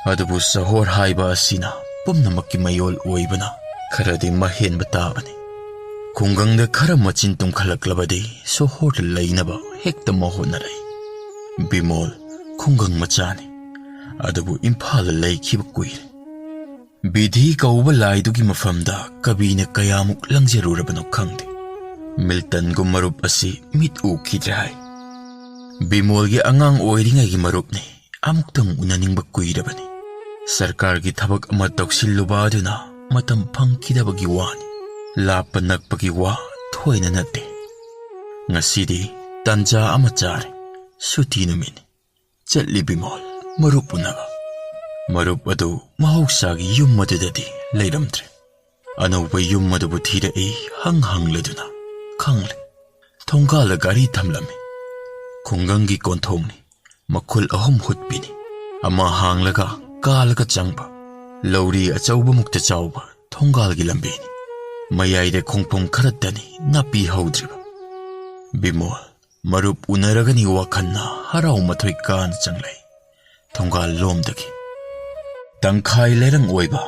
ꯑꯗꯨꯕꯨ ꯁꯍꯣꯔ ꯍꯥꯏꯕ ꯑꯁꯤꯅ ꯄꯨꯝꯅꯃꯛꯀꯤ ꯃꯌꯣꯜ ꯑꯣꯏꯕꯅ ꯈꯔꯗꯤ ꯃꯍꯦꯟꯕ ꯇꯥꯕꯅꯤ꯫ ꯈꯨꯡꯒꯪꯗ ꯈꯔ ꯃꯆꯤꯟ ꯇꯨꯝꯈꯠꯂꯛꯂꯕꯗꯤ ꯁꯣꯍꯣꯔꯗ ꯂꯩꯅꯕ ꯍꯦꯛꯇ ꯃꯍꯣꯠꯅꯔꯛꯏ꯫ ꯕꯤꯃꯣꯜ ꯈꯨꯡꯒꯪ ꯃꯆꯥꯅꯤ, ꯑꯗꯨꯕꯨ ꯏꯝꯐꯥꯜꯗ ꯂꯩꯈꯤꯕ ꯀꯨꯏꯔꯦ꯫ ꯕꯤꯙꯤ ꯀꯧꯕ ꯂꯥꯏꯗꯨꯒꯤ ꯃꯐꯝꯗ ꯀꯕꯤꯅ ꯀꯌꯥꯃꯨꯛ ꯂꯪꯖꯔꯨꯔꯕꯅꯣ ꯈꯪꯗꯦ, ꯃꯤꯜꯇꯟꯒꯨꯝ ꯃꯔꯨꯞ ꯑꯁꯤ ꯃꯤꯠ ꯎꯈꯤꯗ꯭ꯔꯦ ꯍꯥꯏ꯫ ꯕꯤꯃꯣꯜꯒꯤ ꯑꯉꯥꯡ ꯑꯣꯏꯔꯤꯉꯩꯒꯤ ꯃꯔꯨꯞꯅꯤ, ꯑꯃꯨꯛꯇꯪ ꯎꯅꯅꯤꯡꯕ ꯀꯨꯏꯔꯕꯅꯤ꯫ ꯁꯔꯀꯥꯔꯒꯤ ꯊꯕꯛ ꯑꯃ ꯇꯧꯁꯤꯜꯂꯨꯕ ꯑꯗꯨꯅ ꯃꯇꯝ ꯐꯪꯈꯤꯗꯕꯒꯤ ꯋꯥꯅꯤ, ꯂꯥꯞꯄ ꯅꯛꯄꯒꯤ ꯋꯥ ꯊꯣꯏꯅ ꯅꯠꯇꯦ꯫ ꯉꯁꯤꯗꯤ ꯇꯥꯟꯖꯥ ꯑꯃ ꯆꯥꯔꯦ, ꯁꯨꯇꯤ ꯅꯨꯃꯤꯠꯅꯤ꯫ ꯆꯠꯂꯤ ꯕꯤꯃꯣꯜ ꯃꯔꯨꯞ ꯎꯅꯕ꯫ ꯃꯔꯨꯞ ꯑꯗꯨ ꯃꯍꯧꯁꯥꯒꯤ ꯌꯨꯝ ꯑꯗꯨꯗꯗꯤ ꯂꯩꯔꯝꯗ꯭ꯔꯦ꯫ ꯑꯅꯧꯕ ꯌꯨꯝ ꯑꯗꯨꯕꯨ ꯊꯤꯔꯛꯏ ꯍꯪ ꯍꯪꯂꯗꯨꯅ꯫ ꯈꯪꯂꯦ, ꯊꯣꯡꯒꯥꯜꯗ ꯒꯥꯔꯤ ꯊꯝꯂꯝꯃꯤ꯫ ꯈꯨꯡꯒꯪꯒꯤ ꯀꯣꯟꯊꯣꯡꯅꯤ, ꯃꯈꯨꯜ ꯑꯍꯨꯝ ꯍꯨꯠꯄꯤꯅꯤ꯫ ꯑꯃ ꯍꯥꯡꯂꯒ ꯀꯥꯜꯂꯒ ꯆꯪꯕ, ꯂꯧꯔꯤ ꯑꯆꯧꯕꯃꯨꯛꯇ ꯆꯥꯎꯕ ꯊꯣꯡꯒꯥꯜꯒꯤ ꯂꯝꯕꯤꯅꯤ꯫ ꯃꯌꯥꯏꯗ ꯈꯣꯡꯐꯝ ꯈꯔꯇꯅꯤ ꯅꯥꯄꯤ ꯍꯧꯗ꯭ꯔꯤꯕ꯫ ꯕꯤꯃꯣꯜ ꯃꯔꯨꯞ ꯎꯅꯔꯒꯅꯤ ꯋꯥꯈꯜꯅ ꯍꯔꯥꯎ ꯃꯊꯣꯏ ꯀꯥꯅ ꯆꯪꯂꯛꯏ꯫ ꯊꯣꯡꯒꯥꯜ ꯂꯣꯝꯗꯒꯤ ꯇꯪꯈꯥꯏ ꯂꯩꯔꯪ ꯑꯣꯏꯕ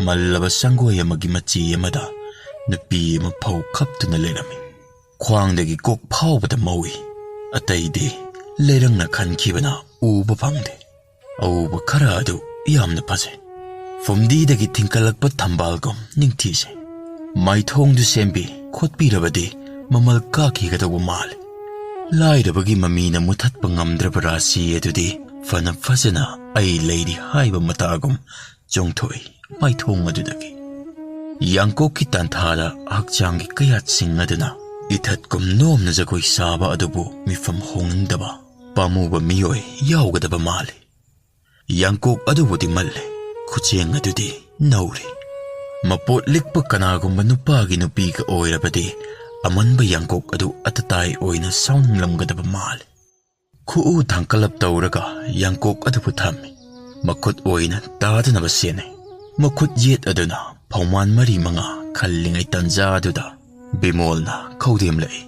ꯃꯜꯂꯕ ꯁꯪꯒꯣꯏ ꯑꯃꯒꯤ ꯃꯆꯤ ꯑꯃꯗ ꯅꯨꯄꯤ ꯑꯃ ꯐꯧ ꯈꯞꯇꯨꯅ ꯂꯩꯔꯝꯃꯤ꯫ ꯈ꯭ꯋꯥꯡꯗꯒꯤ ꯀꯣꯛ ꯐꯥꯎꯕꯗ ꯃꯧꯏ꯫ ꯑꯇꯩꯗꯤ ꯂꯩꯔꯪꯅ ꯈꯟꯈꯤꯕꯅ ꯎꯕ ꯐꯪꯗꯦ꯫ ꯑꯎꯕ ꯈꯔ ꯑꯗꯨ ꯌꯥꯝꯅ ꯐꯖꯩ꯫ ꯐꯨꯝꯗꯤꯗꯒꯤ ꯊꯤꯡꯀꯠꯂꯛꯄ ꯊꯝꯕꯥꯜꯒꯨꯝ ꯅꯤꯡꯊꯤꯖꯩ꯫ ꯃꯥꯏꯊꯣꯡꯗꯨ ꯁꯦꯝꯕꯤ ꯈꯣꯠꯄꯤꯔꯕꯗꯤ ꯃꯃꯜ ꯀꯥꯈꯤꯒꯗꯧꯕ ꯃꯥꯜꯂꯤ꯫ ꯂꯥꯏꯔꯕꯒꯤ ꯃꯃꯤꯅ ꯃꯨꯊꯠꯄ ꯉꯝꯗ꯭ꯔꯕ ꯔꯥꯁꯤ ꯑꯗꯨꯗꯤ ꯐꯅ ꯐꯖꯅ ꯑꯩ ꯂꯩꯔꯤ ꯍꯥꯏꯕ ꯃꯇꯥꯒꯨꯝ ꯆꯣꯡꯊꯣꯛꯏ ꯃꯥꯏꯊꯣꯡ ꯑꯗꯨꯗꯒꯤ꯫ ꯌꯥꯡꯀꯣꯛꯀꯤ ꯇꯥꯟꯊꯥꯗ ꯍꯛꯆꯥꯡꯒꯤ ꯀꯌꯥꯠꯁꯤꯡ ꯑꯗꯨꯅ ꯏꯊꯠꯀꯨꯝ ꯅꯣꯝꯅ ꯖꯒꯣꯏ ꯁꯥꯕ ꯑꯗꯨꯕꯨ ꯃꯤꯐꯝ ꯍꯣꯡꯅꯤꯡꯗꯕ ꯄꯥꯝꯃꯨꯕ ꯃꯤꯑꯣꯏ ꯌꯥꯎꯒꯗꯕ ꯃꯥꯜꯂꯤ꯫ ꯌꯥꯡꯀꯣꯛ ꯑꯗꯨꯕꯨꯗꯤ ꯃꯜꯂꯤ, ꯈꯨꯆꯦꯡ ꯑꯗꯨꯗꯤ ꯅꯧꯔꯤ꯫ ꯃꯄꯣꯠ ꯂꯤꯛꯄ ꯀꯅꯥꯒꯨꯝꯕ ꯅꯨꯄꯥꯒꯤ ꯅꯨꯄꯤꯒ ꯑꯣꯏꯔꯕꯗꯤ ꯑꯃꯟꯕ ꯌꯥꯡꯀꯣꯛ ꯑꯗꯨ ꯑꯇꯇꯥꯏ ꯑꯣꯏꯅ ꯁꯥꯎꯅꯤꯡꯂꯝꯒꯗꯕ ꯃꯥꯜꯂꯤ꯫ ꯈꯨꯎ ꯊꯥꯡꯀꯠꯂꯞ ꯇꯧꯔꯒ ꯌꯥꯡꯀꯣꯛ ꯑꯗꯨꯕꯨ ꯊꯝꯃꯤ꯫ ꯃꯈꯨꯠ ꯑꯣꯏꯅ ꯇꯥꯗꯅꯕ ꯁꯦꯟꯅꯩ꯫ ꯃꯈꯨꯠ ꯌꯦꯠ ꯑꯗꯨꯅ ꯐꯧꯃꯥꯟ ꯃꯔꯤ ꯃꯉꯥ ꯈꯜꯂꯤꯉꯩ ꯇꯟꯖꯥ ꯑꯗꯨꯗ ꯕꯤꯃꯣꯜꯅ ꯈꯧꯗꯦꯝꯂꯛꯏ꯫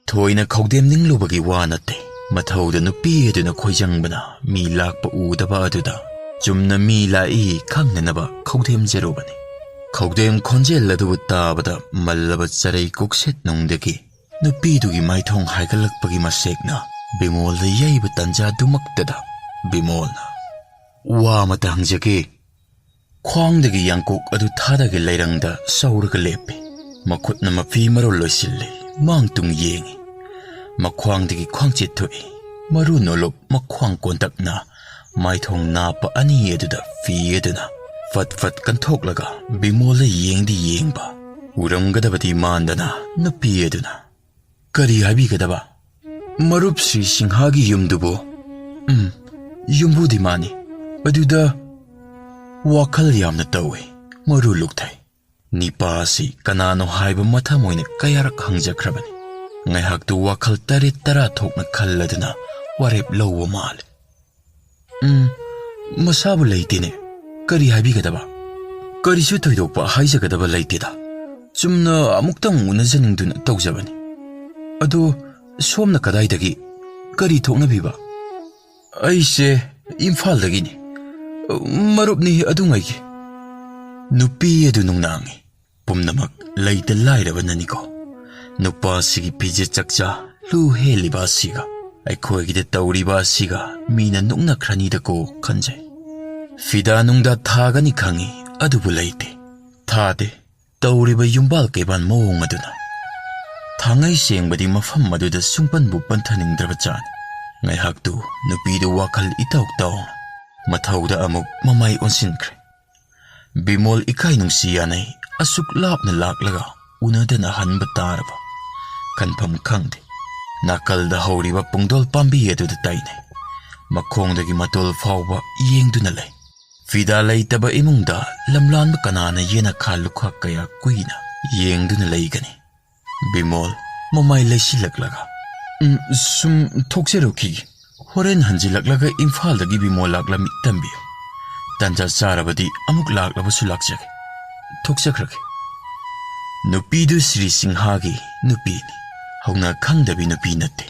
ꯊꯣꯏꯅ ꯈꯧꯗꯦꯝꯅꯤꯡꯂꯨꯕꯒꯤ ꯋꯥ ꯅꯠꯇꯦ꯫ ꯃꯊꯧꯗ ꯅꯨꯄꯤ ꯑꯗꯨꯅ ꯈꯣꯏꯖꯪꯕꯅ ꯃꯤ ꯂꯥꯛꯄ ꯎꯗꯕ ꯑꯗꯨꯗ ꯆꯨꯝꯅ ꯃꯤ ꯂꯥꯛꯏ ꯈꯪꯅꯅꯕ ꯈꯧꯗꯦꯝꯖꯔꯨꯕꯅꯤ꯫ ꯈꯧꯗꯦꯡ ꯈꯣꯟꯖꯦꯜ ꯑꯗꯨꯕꯨ ꯇꯥꯕꯗ ꯃꯜꯂꯕ ꯆꯔꯩ ꯀꯣꯛꯁꯦꯠ ꯅꯨꯡꯗꯒꯤ ꯅꯨꯄꯤꯗꯨꯒꯤ ꯃꯥꯏꯊꯣꯡ ꯍꯥꯏꯒꯠꯂꯛꯄꯒꯤ ꯃꯁꯦꯛꯅ ꯕꯤꯃꯣꯜꯗ ꯌꯩꯕ ꯇꯟꯖꯥꯗꯨꯃꯛꯇꯗ ꯕꯤꯃꯣꯜꯅ, "ꯋꯥ ꯑꯃꯇ ꯍꯪꯖꯒꯦ?" ꯈ꯭ꯋꯥꯡꯗꯒꯤ ꯌꯥꯡꯀꯣꯛ ꯑꯗꯨ ꯊꯥꯗꯒꯦ ꯂꯩꯔꯪꯗ ꯁꯧꯔꯒ ꯂꯦꯞꯄꯤ꯫ ꯃꯈꯨꯠꯅ ꯃꯐꯤ ꯃꯔꯣꯜ ꯂꯣꯏꯁꯤꯜꯂꯤ꯫ ꯃꯥꯡ ꯇꯨꯡ ꯌꯦꯡꯉꯤ꯫ ꯃꯈ꯭ꯋꯥꯡꯗꯒꯤ ꯈ꯭ꯋꯥꯡꯆꯦꯠ ꯊꯣꯛꯏ꯫ ꯃꯔꯨ ꯅꯣꯂꯨꯞ ꯃꯈ꯭ꯋꯥꯡ ꯀꯣꯟꯇꯛꯅ ꯃꯥꯏꯊꯣꯡ ꯅꯥꯞꯄ ꯑꯅꯤ ꯑꯗꯨꯗ ꯐꯤ ꯑꯗꯨꯅ ꯐꯠ ꯐꯠ ꯀꯟꯊꯣꯛꯂꯒ ꯕꯤꯃꯣꯜꯗ ꯌꯦꯡꯗꯤ ꯌꯦꯡꯕ, ꯎꯔꯝꯒꯗꯕꯗꯤ ꯃꯥꯟꯗꯅ ꯅꯨꯄꯤ ꯑꯗꯨꯅ, "ꯀꯔꯤ ꯍꯥꯏꯕꯤꯒꯗꯕ? ꯃꯔꯨꯞ ꯁ꯭ꯔꯤ ꯁꯤꯡꯍꯥꯒꯤ ꯌꯨꯝꯗꯨꯕꯨ?" "ꯎꯝ, ꯌꯨꯝꯕꯨꯗꯤ ꯃꯥꯅꯤ꯫ ꯑꯗꯨꯗ ꯋꯥꯈꯜ ꯌꯥꯝꯅ ꯇꯧꯏ, ꯃꯔꯨ ꯂꯨꯛꯊꯩ꯫ ꯅꯤꯄꯥ ꯑꯁꯤ ꯀꯅꯥꯅꯣ ꯍꯥꯏꯕ ꯃꯊꯃꯣꯏꯅ ꯀꯌꯥꯔꯛ ꯍꯪꯖꯈ꯭ꯔꯕꯅꯤ꯫ ꯉꯥꯏꯍꯥꯛꯇꯨ ꯋꯥꯈꯜ ꯇꯔꯦꯠ ꯇꯔꯥ ꯊꯣꯛꯅ ꯈꯜꯂꯗꯨꯅ ꯋꯥꯔꯦꯞ ꯂꯧꯕ ꯃꯥꯜꯂꯦ꯫ ꯎꯝ, ꯃꯁꯥꯕꯨ ꯂꯩꯇꯦꯅꯦ꯫ ꯀꯔꯤ ꯍꯥꯏꯕꯤꯒꯗꯕ? ꯀꯔꯤꯁꯨ ꯊꯣꯏꯗꯣꯛꯄ ꯍꯥꯏꯖꯒꯗꯕ ꯂꯩꯇꯦꯗ꯫ ꯆꯨꯝꯅ ꯑꯃꯨꯛꯇꯪ ꯎꯅꯖꯅꯤꯡꯗꯨꯅ ꯇꯧꯖꯕꯅꯤ꯫ ꯑꯗꯣ ꯁꯣꯝꯅ ꯀꯗꯥꯏꯗꯒꯤ? ꯀꯔꯤ ꯊꯣꯛꯅꯕꯤꯕ?" "ꯑꯩꯁꯦ ꯏꯝꯐꯥꯜꯗꯒꯤꯅꯤ꯫ ꯃꯔꯨꯞꯅꯤ ꯑꯗꯨꯉꯩꯒꯤ?" ꯅꯨꯄꯤ ꯑꯗꯨ ꯅꯨꯡꯅꯥꯡꯉꯤ꯫ "ꯄꯨꯝꯅꯃꯛ ꯂꯩꯇ ꯂꯥꯏꯔꯕꯅꯅꯤꯀꯣ꯫ ꯅꯨꯄꯥꯁꯤꯒꯤ ꯐꯤꯖꯦꯠ ꯆꯛꯆꯥ, ꯂꯨ ꯍꯦꯜꯂꯤꯕ ꯑꯁꯤꯒ, ꯑꯩꯈꯣꯏꯒꯤꯗ ꯇꯧꯔꯤꯕ ꯑꯁꯤꯒ ꯃꯤꯅ ꯅꯣꯛꯅꯈ꯭ꯔꯅꯤꯗꯀꯣ ꯈꯟꯖꯩ꯫ ꯐꯤꯗꯥ ꯅꯨꯡꯗꯥ ꯊꯥꯒꯅꯤ ꯈꯪꯉꯤ, ꯑꯗꯨꯕꯨ ꯂꯩꯇꯦ꯫ ꯊꯥꯗꯦ꯫ ꯇꯧꯔꯤꯕ ꯌꯨꯝꯕꯥꯜ ꯀꯩꯕꯥꯜ ꯃꯑꯣꯡ ꯑꯗꯨꯅ ꯊꯥꯡꯉꯩ ꯁꯦꯡꯕꯗꯤ ꯃꯐꯝ ꯑꯗꯨꯗ ꯁꯨꯡꯄꯟꯕꯨ ꯄꯟꯊꯅꯤꯡꯗ꯭ꯔꯕ ꯖꯥꯠꯅꯤ꯫ ꯉꯥꯏꯍꯥꯛꯇꯨ ꯅꯨꯄꯤꯗꯨ ꯋꯥꯈꯜ ꯏꯇꯧ ꯇꯧ ꯃꯊꯧꯗ ꯑꯃꯨꯛ ꯃꯃꯥꯏ ꯑꯣꯟꯁꯤꯟꯈ꯭ꯔꯦ꯫ ꯕꯤꯃꯣꯜ ꯏꯀꯥꯏ ꯅꯨꯡꯁꯤ ꯌꯥꯅꯩ ꯑꯁꯨꯛ ꯂꯥꯞꯅ ꯂꯥꯛꯂꯒ ꯎꯅꯗꯅ ꯍꯟꯕ ꯇꯥꯔꯕ ꯈꯟꯐꯝ ꯈꯪꯗꯦ꯫ ꯅꯥꯀꯜꯗ ꯍꯧꯔꯤꯕ ꯄꯨꯡꯗꯣꯜ ꯄꯥꯝꯕꯤ ꯑꯗꯨꯗ ꯇꯥꯏꯅꯩ꯫ ꯃꯈꯣꯡꯗꯒꯤ ꯃꯇꯣꯜ ꯐꯥꯎꯕ ꯌꯦꯡꯗꯨꯅ ꯂꯩ꯫ ꯐꯤꯗꯥ ꯂꯩꯇꯕ ꯏꯃꯨꯡꯗ ꯂꯝꯂꯥꯟꯕ ꯀꯅꯥꯅ ꯌꯦꯅꯈꯥ ꯂꯨꯈꯥ ꯀꯌꯥ ꯀꯨꯏꯅ ꯌꯦꯡꯗꯨꯅ ꯂꯩꯒꯅꯤ? ꯕꯤꯃꯣꯜ ꯃꯃꯥꯏ ꯂꯩꯁꯤꯜꯂꯛꯂꯒ, "ꯎꯝ, ꯁꯨꯝ ꯊꯣꯛꯆꯔꯨꯈꯤꯒꯦ꯫ ꯍꯣꯔꯦꯟ ꯍꯟꯖꯤꯜꯂꯛꯂꯒ ꯏꯝꯐꯥꯜꯗꯒꯤ ꯕꯤꯃꯣꯜ ꯂꯥꯛꯂꯝꯃꯤ ꯇꯝꯕꯤꯌꯨ꯫ ꯇꯥꯟꯖꯥ ꯆꯥꯔꯕꯗꯤ ꯑꯃꯨꯛ ꯂꯥꯛꯂꯕꯁꯨ ꯂꯥꯛꯆꯒꯦ꯫ ꯊꯣꯛꯆꯈ꯭ꯔꯒꯦ꯫" ꯅꯨꯄꯤꯗꯨ ꯁ꯭ꯔꯤ ꯁꯤꯡꯍꯥꯒꯤ ꯅꯨꯄꯤꯅꯤ꯫ ꯍꯧꯅ ꯈꯪꯗꯕꯤ ꯅꯨꯄꯤ ꯅꯠꯇꯦ꯫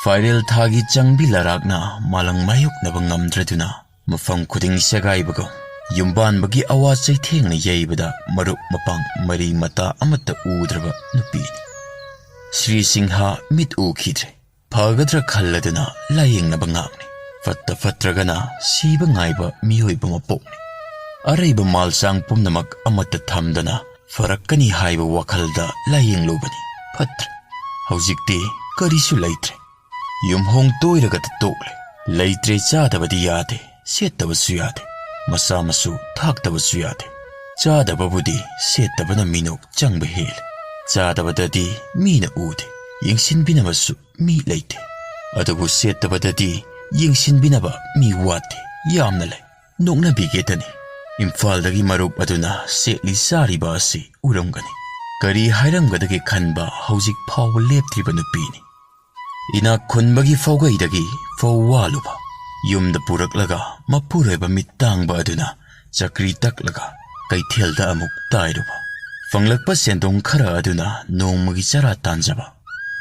ꯐꯥꯏꯔꯦꯜ ꯊꯥꯒꯤ ꯆꯪꯕꯤ ꯂꯔꯥꯛꯅ ꯃꯥꯂꯪ ꯃꯥꯌꯣꯛꯅꯕ ꯉꯝꯗ꯭ꯔꯗꯨꯅ ꯃꯐꯝ ꯈꯨꯗꯤꯡ ꯁꯦꯒꯥꯏꯕꯒꯨꯝ ꯌꯨꯝꯕꯥꯟꯕꯒꯤ ꯑꯋꯥ ꯆꯩꯊꯦꯡꯅ ꯌꯩꯕꯗ ꯃꯔꯨꯞ ꯃꯄꯥꯡ ꯃꯔꯤ ꯃꯇꯥ ꯑꯃꯠꯇ ꯎꯗ꯭ꯔꯕ ꯅꯨꯄꯤꯅꯤ꯫ ꯁ꯭ꯔꯤ ꯁꯤꯡꯍ ꯃꯤꯠ ꯎꯈꯤꯗ꯭ꯔꯦ꯫ ꯐꯒꯗ꯭ꯔꯥ ꯈꯜꯂꯗꯨꯅ ꯂꯥꯌꯦꯡꯅꯕ ꯉꯥꯛꯅꯤ꯫ ꯐꯠꯇ ꯐꯠꯇ꯭ꯔꯒꯅ ꯁꯤꯕ ꯉꯥꯏꯕ ꯃꯤꯑꯣꯏꯕ ꯃꯄꯣꯛꯅꯤ꯫ ꯑꯔꯩꯕ ꯃꯥꯜꯆꯥꯡ ꯄꯨꯝꯅꯃꯛ ꯑꯃꯠꯇ ꯊꯝꯗꯅ ꯐꯔꯛꯀꯅꯤ ꯍꯥꯏꯕ ꯋꯥꯈꯜꯗ ꯂꯥꯌꯦꯡꯂꯨꯕꯅꯤ꯫ ꯐꯠꯇ꯭ꯔꯦ꯫ ꯍꯧꯖꯤꯛꯇꯤ ꯀꯔꯤꯁꯨ ꯂꯩꯇ꯭ꯔꯦ꯫ ꯌꯨꯝꯍꯣꯡ ꯇꯣꯏꯔꯒꯗ ꯇꯣꯛꯂꯦ꯫ ꯂꯩꯇ꯭ꯔꯦ, ꯆꯥꯗꯕꯗꯤ ꯌꯥꯗꯦ, ꯁꯦꯠꯇꯕꯁꯨ ꯌꯥꯗꯦ꯫ ꯃꯆꯥ ꯃꯁꯨ ꯊꯥꯛꯇꯕꯁꯨ ꯌꯥꯗꯦ꯫ ꯆꯥꯗꯕꯕꯨꯗꯤ ꯁꯦꯠꯇꯕꯅ ꯃꯤꯅꯣꯛ ꯆꯪꯕ ꯍꯦꯜꯂꯦ꯫ ꯆꯥꯗꯕꯗꯗꯤ ꯃꯤꯅ ꯎꯗꯦ, ꯌꯦꯡꯁꯤꯟꯕꯤꯅꯕꯁꯨ ꯃꯤ ꯂꯩꯇꯦ꯫ ꯑꯗꯨꯕꯨ ꯁꯦꯠꯇꯕꯗꯗꯤ ꯌꯦꯡꯁꯤꯟꯕꯤꯅꯕ ꯃꯤ ꯋꯥꯠꯇꯦ, ꯌꯥꯝꯅ ꯂꯩ꯫ ꯅꯣꯛꯅꯕꯤꯒꯦꯗꯅꯤ꯫ ꯏꯝꯐꯥꯜꯗꯒꯤ ꯃꯔꯨꯞ ꯑꯗꯨꯅ ꯁꯦꯠꯂꯤ ꯆꯥꯔꯤꯕ ꯑꯁꯤ ꯎꯔꯝꯒꯅꯤ꯫ ꯀꯔꯤ ꯍꯥꯏꯔꯝꯒꯗꯒꯦ ꯈꯟꯕ ꯍꯧꯖꯤꯛ ꯐꯥꯎꯕ ꯂꯦꯞꯇ꯭ꯔꯤꯕ ꯅꯨꯄꯤꯅꯤ꯫ ꯏꯅꯥꯛ ꯈꯨꯟꯕꯒꯤ ꯐꯧꯒꯩꯗꯒꯤ ꯐꯧ ꯋꯥꯜꯂꯨꯕ, ꯌꯨꯝꯗ ꯄꯨꯔꯛꯂꯒ ꯃꯄꯨꯔꯣꯏꯕ ꯃꯤꯠ ꯇꯥꯡꯕ ꯑꯗꯨꯅ ꯆꯀ꯭ꯔꯤ ꯇꯛꯂꯒ ꯀꯩꯊꯦꯜꯗ ꯑꯃꯨꯛ ꯇꯥꯏꯔꯨꯕ, ꯐꯪꯂꯛꯄ ꯁꯦꯟꯗꯣꯡ ꯈꯔ ꯑꯗꯨꯅ ꯅꯣꯡꯃꯒꯤ ꯆꯔꯥ ꯇꯥꯟꯖꯕ,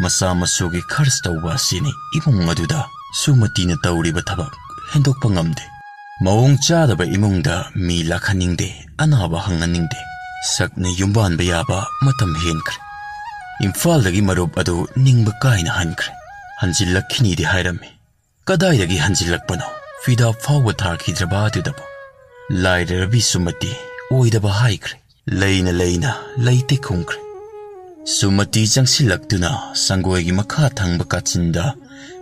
ꯃꯆꯥ ꯃꯁꯨꯒꯤ ꯈꯔꯆ ꯇꯧꯕ ꯑꯁꯤꯅꯤ ꯏꯃꯨꯡ ꯑꯗꯨꯗ ꯁꯨꯃꯇꯤꯅ ꯇꯧꯔꯤꯕ ꯊꯕꯛ꯫ ꯍꯦꯟꯗꯣꯛꯄ ꯉꯝꯗꯦ꯫ ꯃꯑꯣꯡ ꯆꯥꯗꯕ ꯏꯃꯨꯡꯗ ꯃꯤ ꯂꯥꯛꯍꯟꯅꯤꯡꯗꯦ, ꯑꯅꯥꯕ ꯍꯪꯍꯟꯅꯤꯡꯗꯦ꯫ ꯁꯛꯅ ꯌꯨꯝꯕꯥꯟꯕ ꯌꯥꯕ ꯃꯇꯝ ꯍꯦꯟꯈ꯭ꯔꯦ꯫ ꯏꯝꯐꯥꯜꯗꯒꯤ ꯃꯔꯨꯞ ꯑꯗꯨ ꯅꯤꯡꯕ ꯀꯥꯏꯅ ꯍꯟꯈ꯭ꯔꯦ꯫ ꯍꯟꯖꯤꯜꯂꯛꯈꯤꯅꯤꯗꯤ ꯍꯥꯏꯔꯝꯃꯤ꯫ ꯀꯗꯥꯏꯗꯒꯤ ꯍꯟꯖꯤꯜꯂꯛꯄꯅꯣ? ꯐꯤꯗꯥ ꯐꯥꯎꯕ ꯊꯥꯈꯤꯗ꯭ꯔꯕ ꯑꯗꯨꯗꯕꯨ꯫ ꯂꯥꯏꯔꯔꯕꯤ ꯁꯨꯃꯇꯤ ꯑꯣꯏꯗꯕ ꯍꯥꯏꯈ꯭ꯔꯦ꯫ ꯂꯩꯅ ꯂꯩꯅ ꯂꯩꯇꯦ ꯈꯨꯝꯈ꯭ꯔꯦ꯫ ꯁꯨꯃꯇꯤ ꯆꯪꯁꯤꯜꯂꯛꯇꯨꯅ ꯁꯪꯒꯣꯏꯒꯤ ꯃꯈꯥ ꯊꯪꯕ ꯀꯥꯆꯤꯟꯗ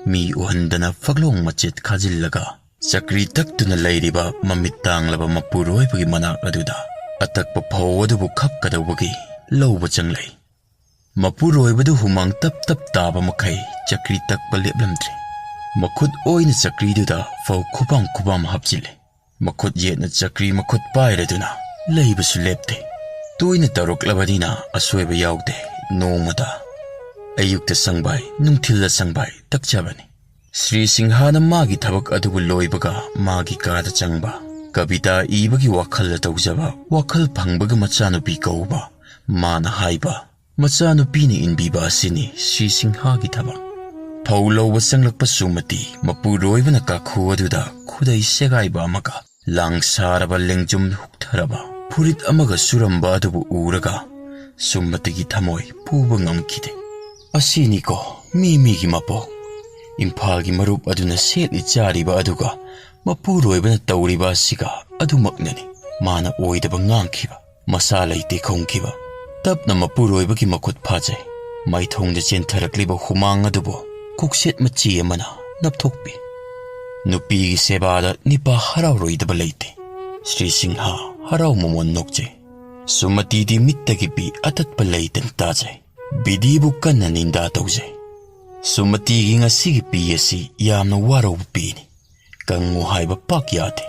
ꯃꯤ ꯎꯍꯟꯗꯅ ꯐꯛꯂꯣꯡ ꯃꯆꯦꯠ ꯈꯥꯖꯤꯜꯂꯒ ꯆꯀ꯭ꯔꯤ ꯇꯛꯇꯨꯅ ꯂꯩꯔꯤꯕ ꯃꯃꯤꯠ ꯇꯥꯡꯂꯕ ꯃꯄꯨꯔꯣꯏꯕꯒꯤ ꯃꯅꯥꯛ ꯑꯗꯨꯗ ꯑꯇꯛꯄ ꯐꯧ ꯑꯗꯨꯕꯨ ꯈꯞꯀꯗꯧꯕꯒꯤ ꯂꯧꯕ ꯆꯪꯂꯛꯏ꯫ ꯃꯄꯨꯔꯣꯏꯕꯗꯨ ꯍꯨꯃꯥꯡ ꯇꯞ ꯇꯞ ꯇꯥꯕ ꯃꯈꯩ ꯆꯀ꯭ꯔꯤ ꯇꯛꯄ ꯂꯦꯞꯂꯝꯗ꯭ꯔꯦ꯫ ꯃꯈꯨꯠ ꯑꯣꯏꯅ ꯆꯀ꯭ꯔꯤꯗꯨꯗ ꯐꯧ ꯈꯨꯕꯥꯝ ꯈꯨꯕꯥꯝ ꯍꯥꯞꯆꯤꯜꯂꯦ꯫ ꯃꯈꯨꯠ ꯌꯦꯠꯅ ꯆꯀ꯭ꯔꯤ ꯃꯈꯨꯠ ꯄꯥꯏꯔꯗꯨꯅ ꯂꯩꯕꯁꯨ ꯂꯦꯞꯇꯦ꯫ ꯇꯣꯏꯅ ꯇꯧꯔꯛꯂꯕꯅꯤꯅ ꯑꯁꯣꯏꯕ ꯌꯥꯎꯗꯦ꯫ ꯅꯣꯡꯃꯗ ꯑꯌꯨꯛꯇ ꯁꯪꯕꯥꯏ, ꯅꯨꯡꯊꯤꯜꯗ ꯁꯪꯕꯥꯏ ꯇꯛꯆꯕꯅꯤ꯫ ꯁ꯭ꯔꯤ ꯁꯤꯡꯍꯥꯅ ꯃꯥꯒꯤ ꯊꯕꯛ ꯑꯗꯨꯕꯨ ꯂꯣꯏꯕꯒ ꯃꯥꯒꯤ ꯀꯥꯗ ꯆꯪꯕ, ꯀꯕꯤꯇꯥ ꯏꯕꯒꯤ ꯋꯥꯈꯜꯗ ꯇꯧꯖꯕ, ꯋꯥꯈꯜ ꯐꯪꯕꯒ ꯃꯆꯥꯅꯨꯄꯤ ꯀꯧꯕ, ꯃꯥꯅ ꯍꯥꯏꯕ, ꯃꯆꯥꯅꯨꯄꯤꯅ ꯏꯟꯕꯤꯕ ꯑꯁꯤꯅꯤ ꯁ꯭ꯔꯤ ꯁꯤꯡꯍꯥꯒꯤ ꯊꯕꯛ꯫ ꯐꯧ ꯂꯧꯕ ꯆꯪꯂꯛꯄ ꯁꯨꯃꯇꯤ ꯃꯄꯨꯔꯣꯏꯕꯅ ꯀꯥꯈꯨ ꯑꯗꯨꯗ ꯈꯨꯗꯩ ꯁꯦꯒꯥꯏꯕ ꯑꯃꯒ ꯂꯥꯡ ꯁꯥꯔꯕ ꯂꯦꯡꯖꯨꯝ ꯍꯨꯛꯊꯔꯕ ꯐꯨꯔꯤꯠ ꯑꯃꯒ ꯁꯨꯔꯝꯕ ꯑꯗꯨꯕꯨ ꯎꯔꯒ ꯁꯨꯃꯇꯤꯒꯤ ꯊꯃꯣꯏ ꯄꯨꯕ ꯉꯝꯈꯤꯗꯦ꯫ ꯑꯁꯤꯅꯤꯀꯣ ꯃꯤ ꯃꯤꯒꯤ ꯃꯄꯣꯛ꯫ ꯏꯝꯐꯥꯜꯒꯤ ꯃꯔꯨꯞ ꯑꯗꯨꯅ ꯁꯦꯠꯂꯤ ꯆꯥꯔꯤꯕ ꯑꯗꯨꯒ ꯃꯄꯨꯔꯣꯏꯕꯅ ꯇꯧꯔꯤꯕ ꯑꯁꯤꯒ ꯑꯗꯨꯃꯛꯅꯅꯤ꯫ ꯃꯥꯅ ꯑꯣꯏꯗꯕ ꯉꯥꯡꯈꯤꯕ, ꯃꯁꯥ ꯂꯩꯇꯦ ꯈꯣꯡꯈꯤꯕ꯫ ꯇꯞꯅ ꯃꯄꯨꯔꯣꯏꯕꯒꯤ ꯃꯈꯨꯠ ꯐꯥꯖꯩ꯫ ꯃꯥꯏꯊꯣꯡꯗ ꯆꯦꯟꯊꯔꯛꯂꯤꯕ ꯍꯨꯃꯥꯡ ꯑꯗꯨꯕꯨ ꯀꯣꯛꯁꯦꯠ ꯃꯆꯦ ꯑꯃꯅ ꯅꯞꯊꯣꯛꯄꯤ꯫ ꯅꯨꯄꯤꯒꯤ ꯁꯦꯕꯥꯗ ꯅꯤꯄꯥ ꯍꯔꯥꯎꯔꯣꯏꯗꯕ ꯂꯩꯇꯦ꯫ ꯁ꯭ꯔꯤ ꯁꯤꯡꯍ ꯍꯔꯥꯎ ꯃꯃꯣꯟ ꯅꯣꯛꯆꯩ꯫ ꯁꯨꯃꯇꯤꯗꯤ ꯃꯤꯠꯇꯒꯤ ꯄꯤ ꯑꯇꯠꯄ ꯂꯩꯇꯅ ꯇꯥꯖꯩ꯫ ꯕꯤꯗꯤꯕꯨ ꯀꯟꯅ ꯅꯤꯟꯗꯥ ꯇꯧꯖꯩ꯫ ꯁꯨꯃꯇꯤꯒꯤ ꯉꯁꯤꯒꯤ ꯄꯤ ꯑꯁꯤ ꯌꯥꯝꯅ ꯋꯥꯔꯧꯕ ꯄꯤꯅꯤ꯫ ꯀꯪꯉꯨ ꯍꯥꯏꯕ ꯄꯥꯛ ꯌꯥꯗꯦ꯫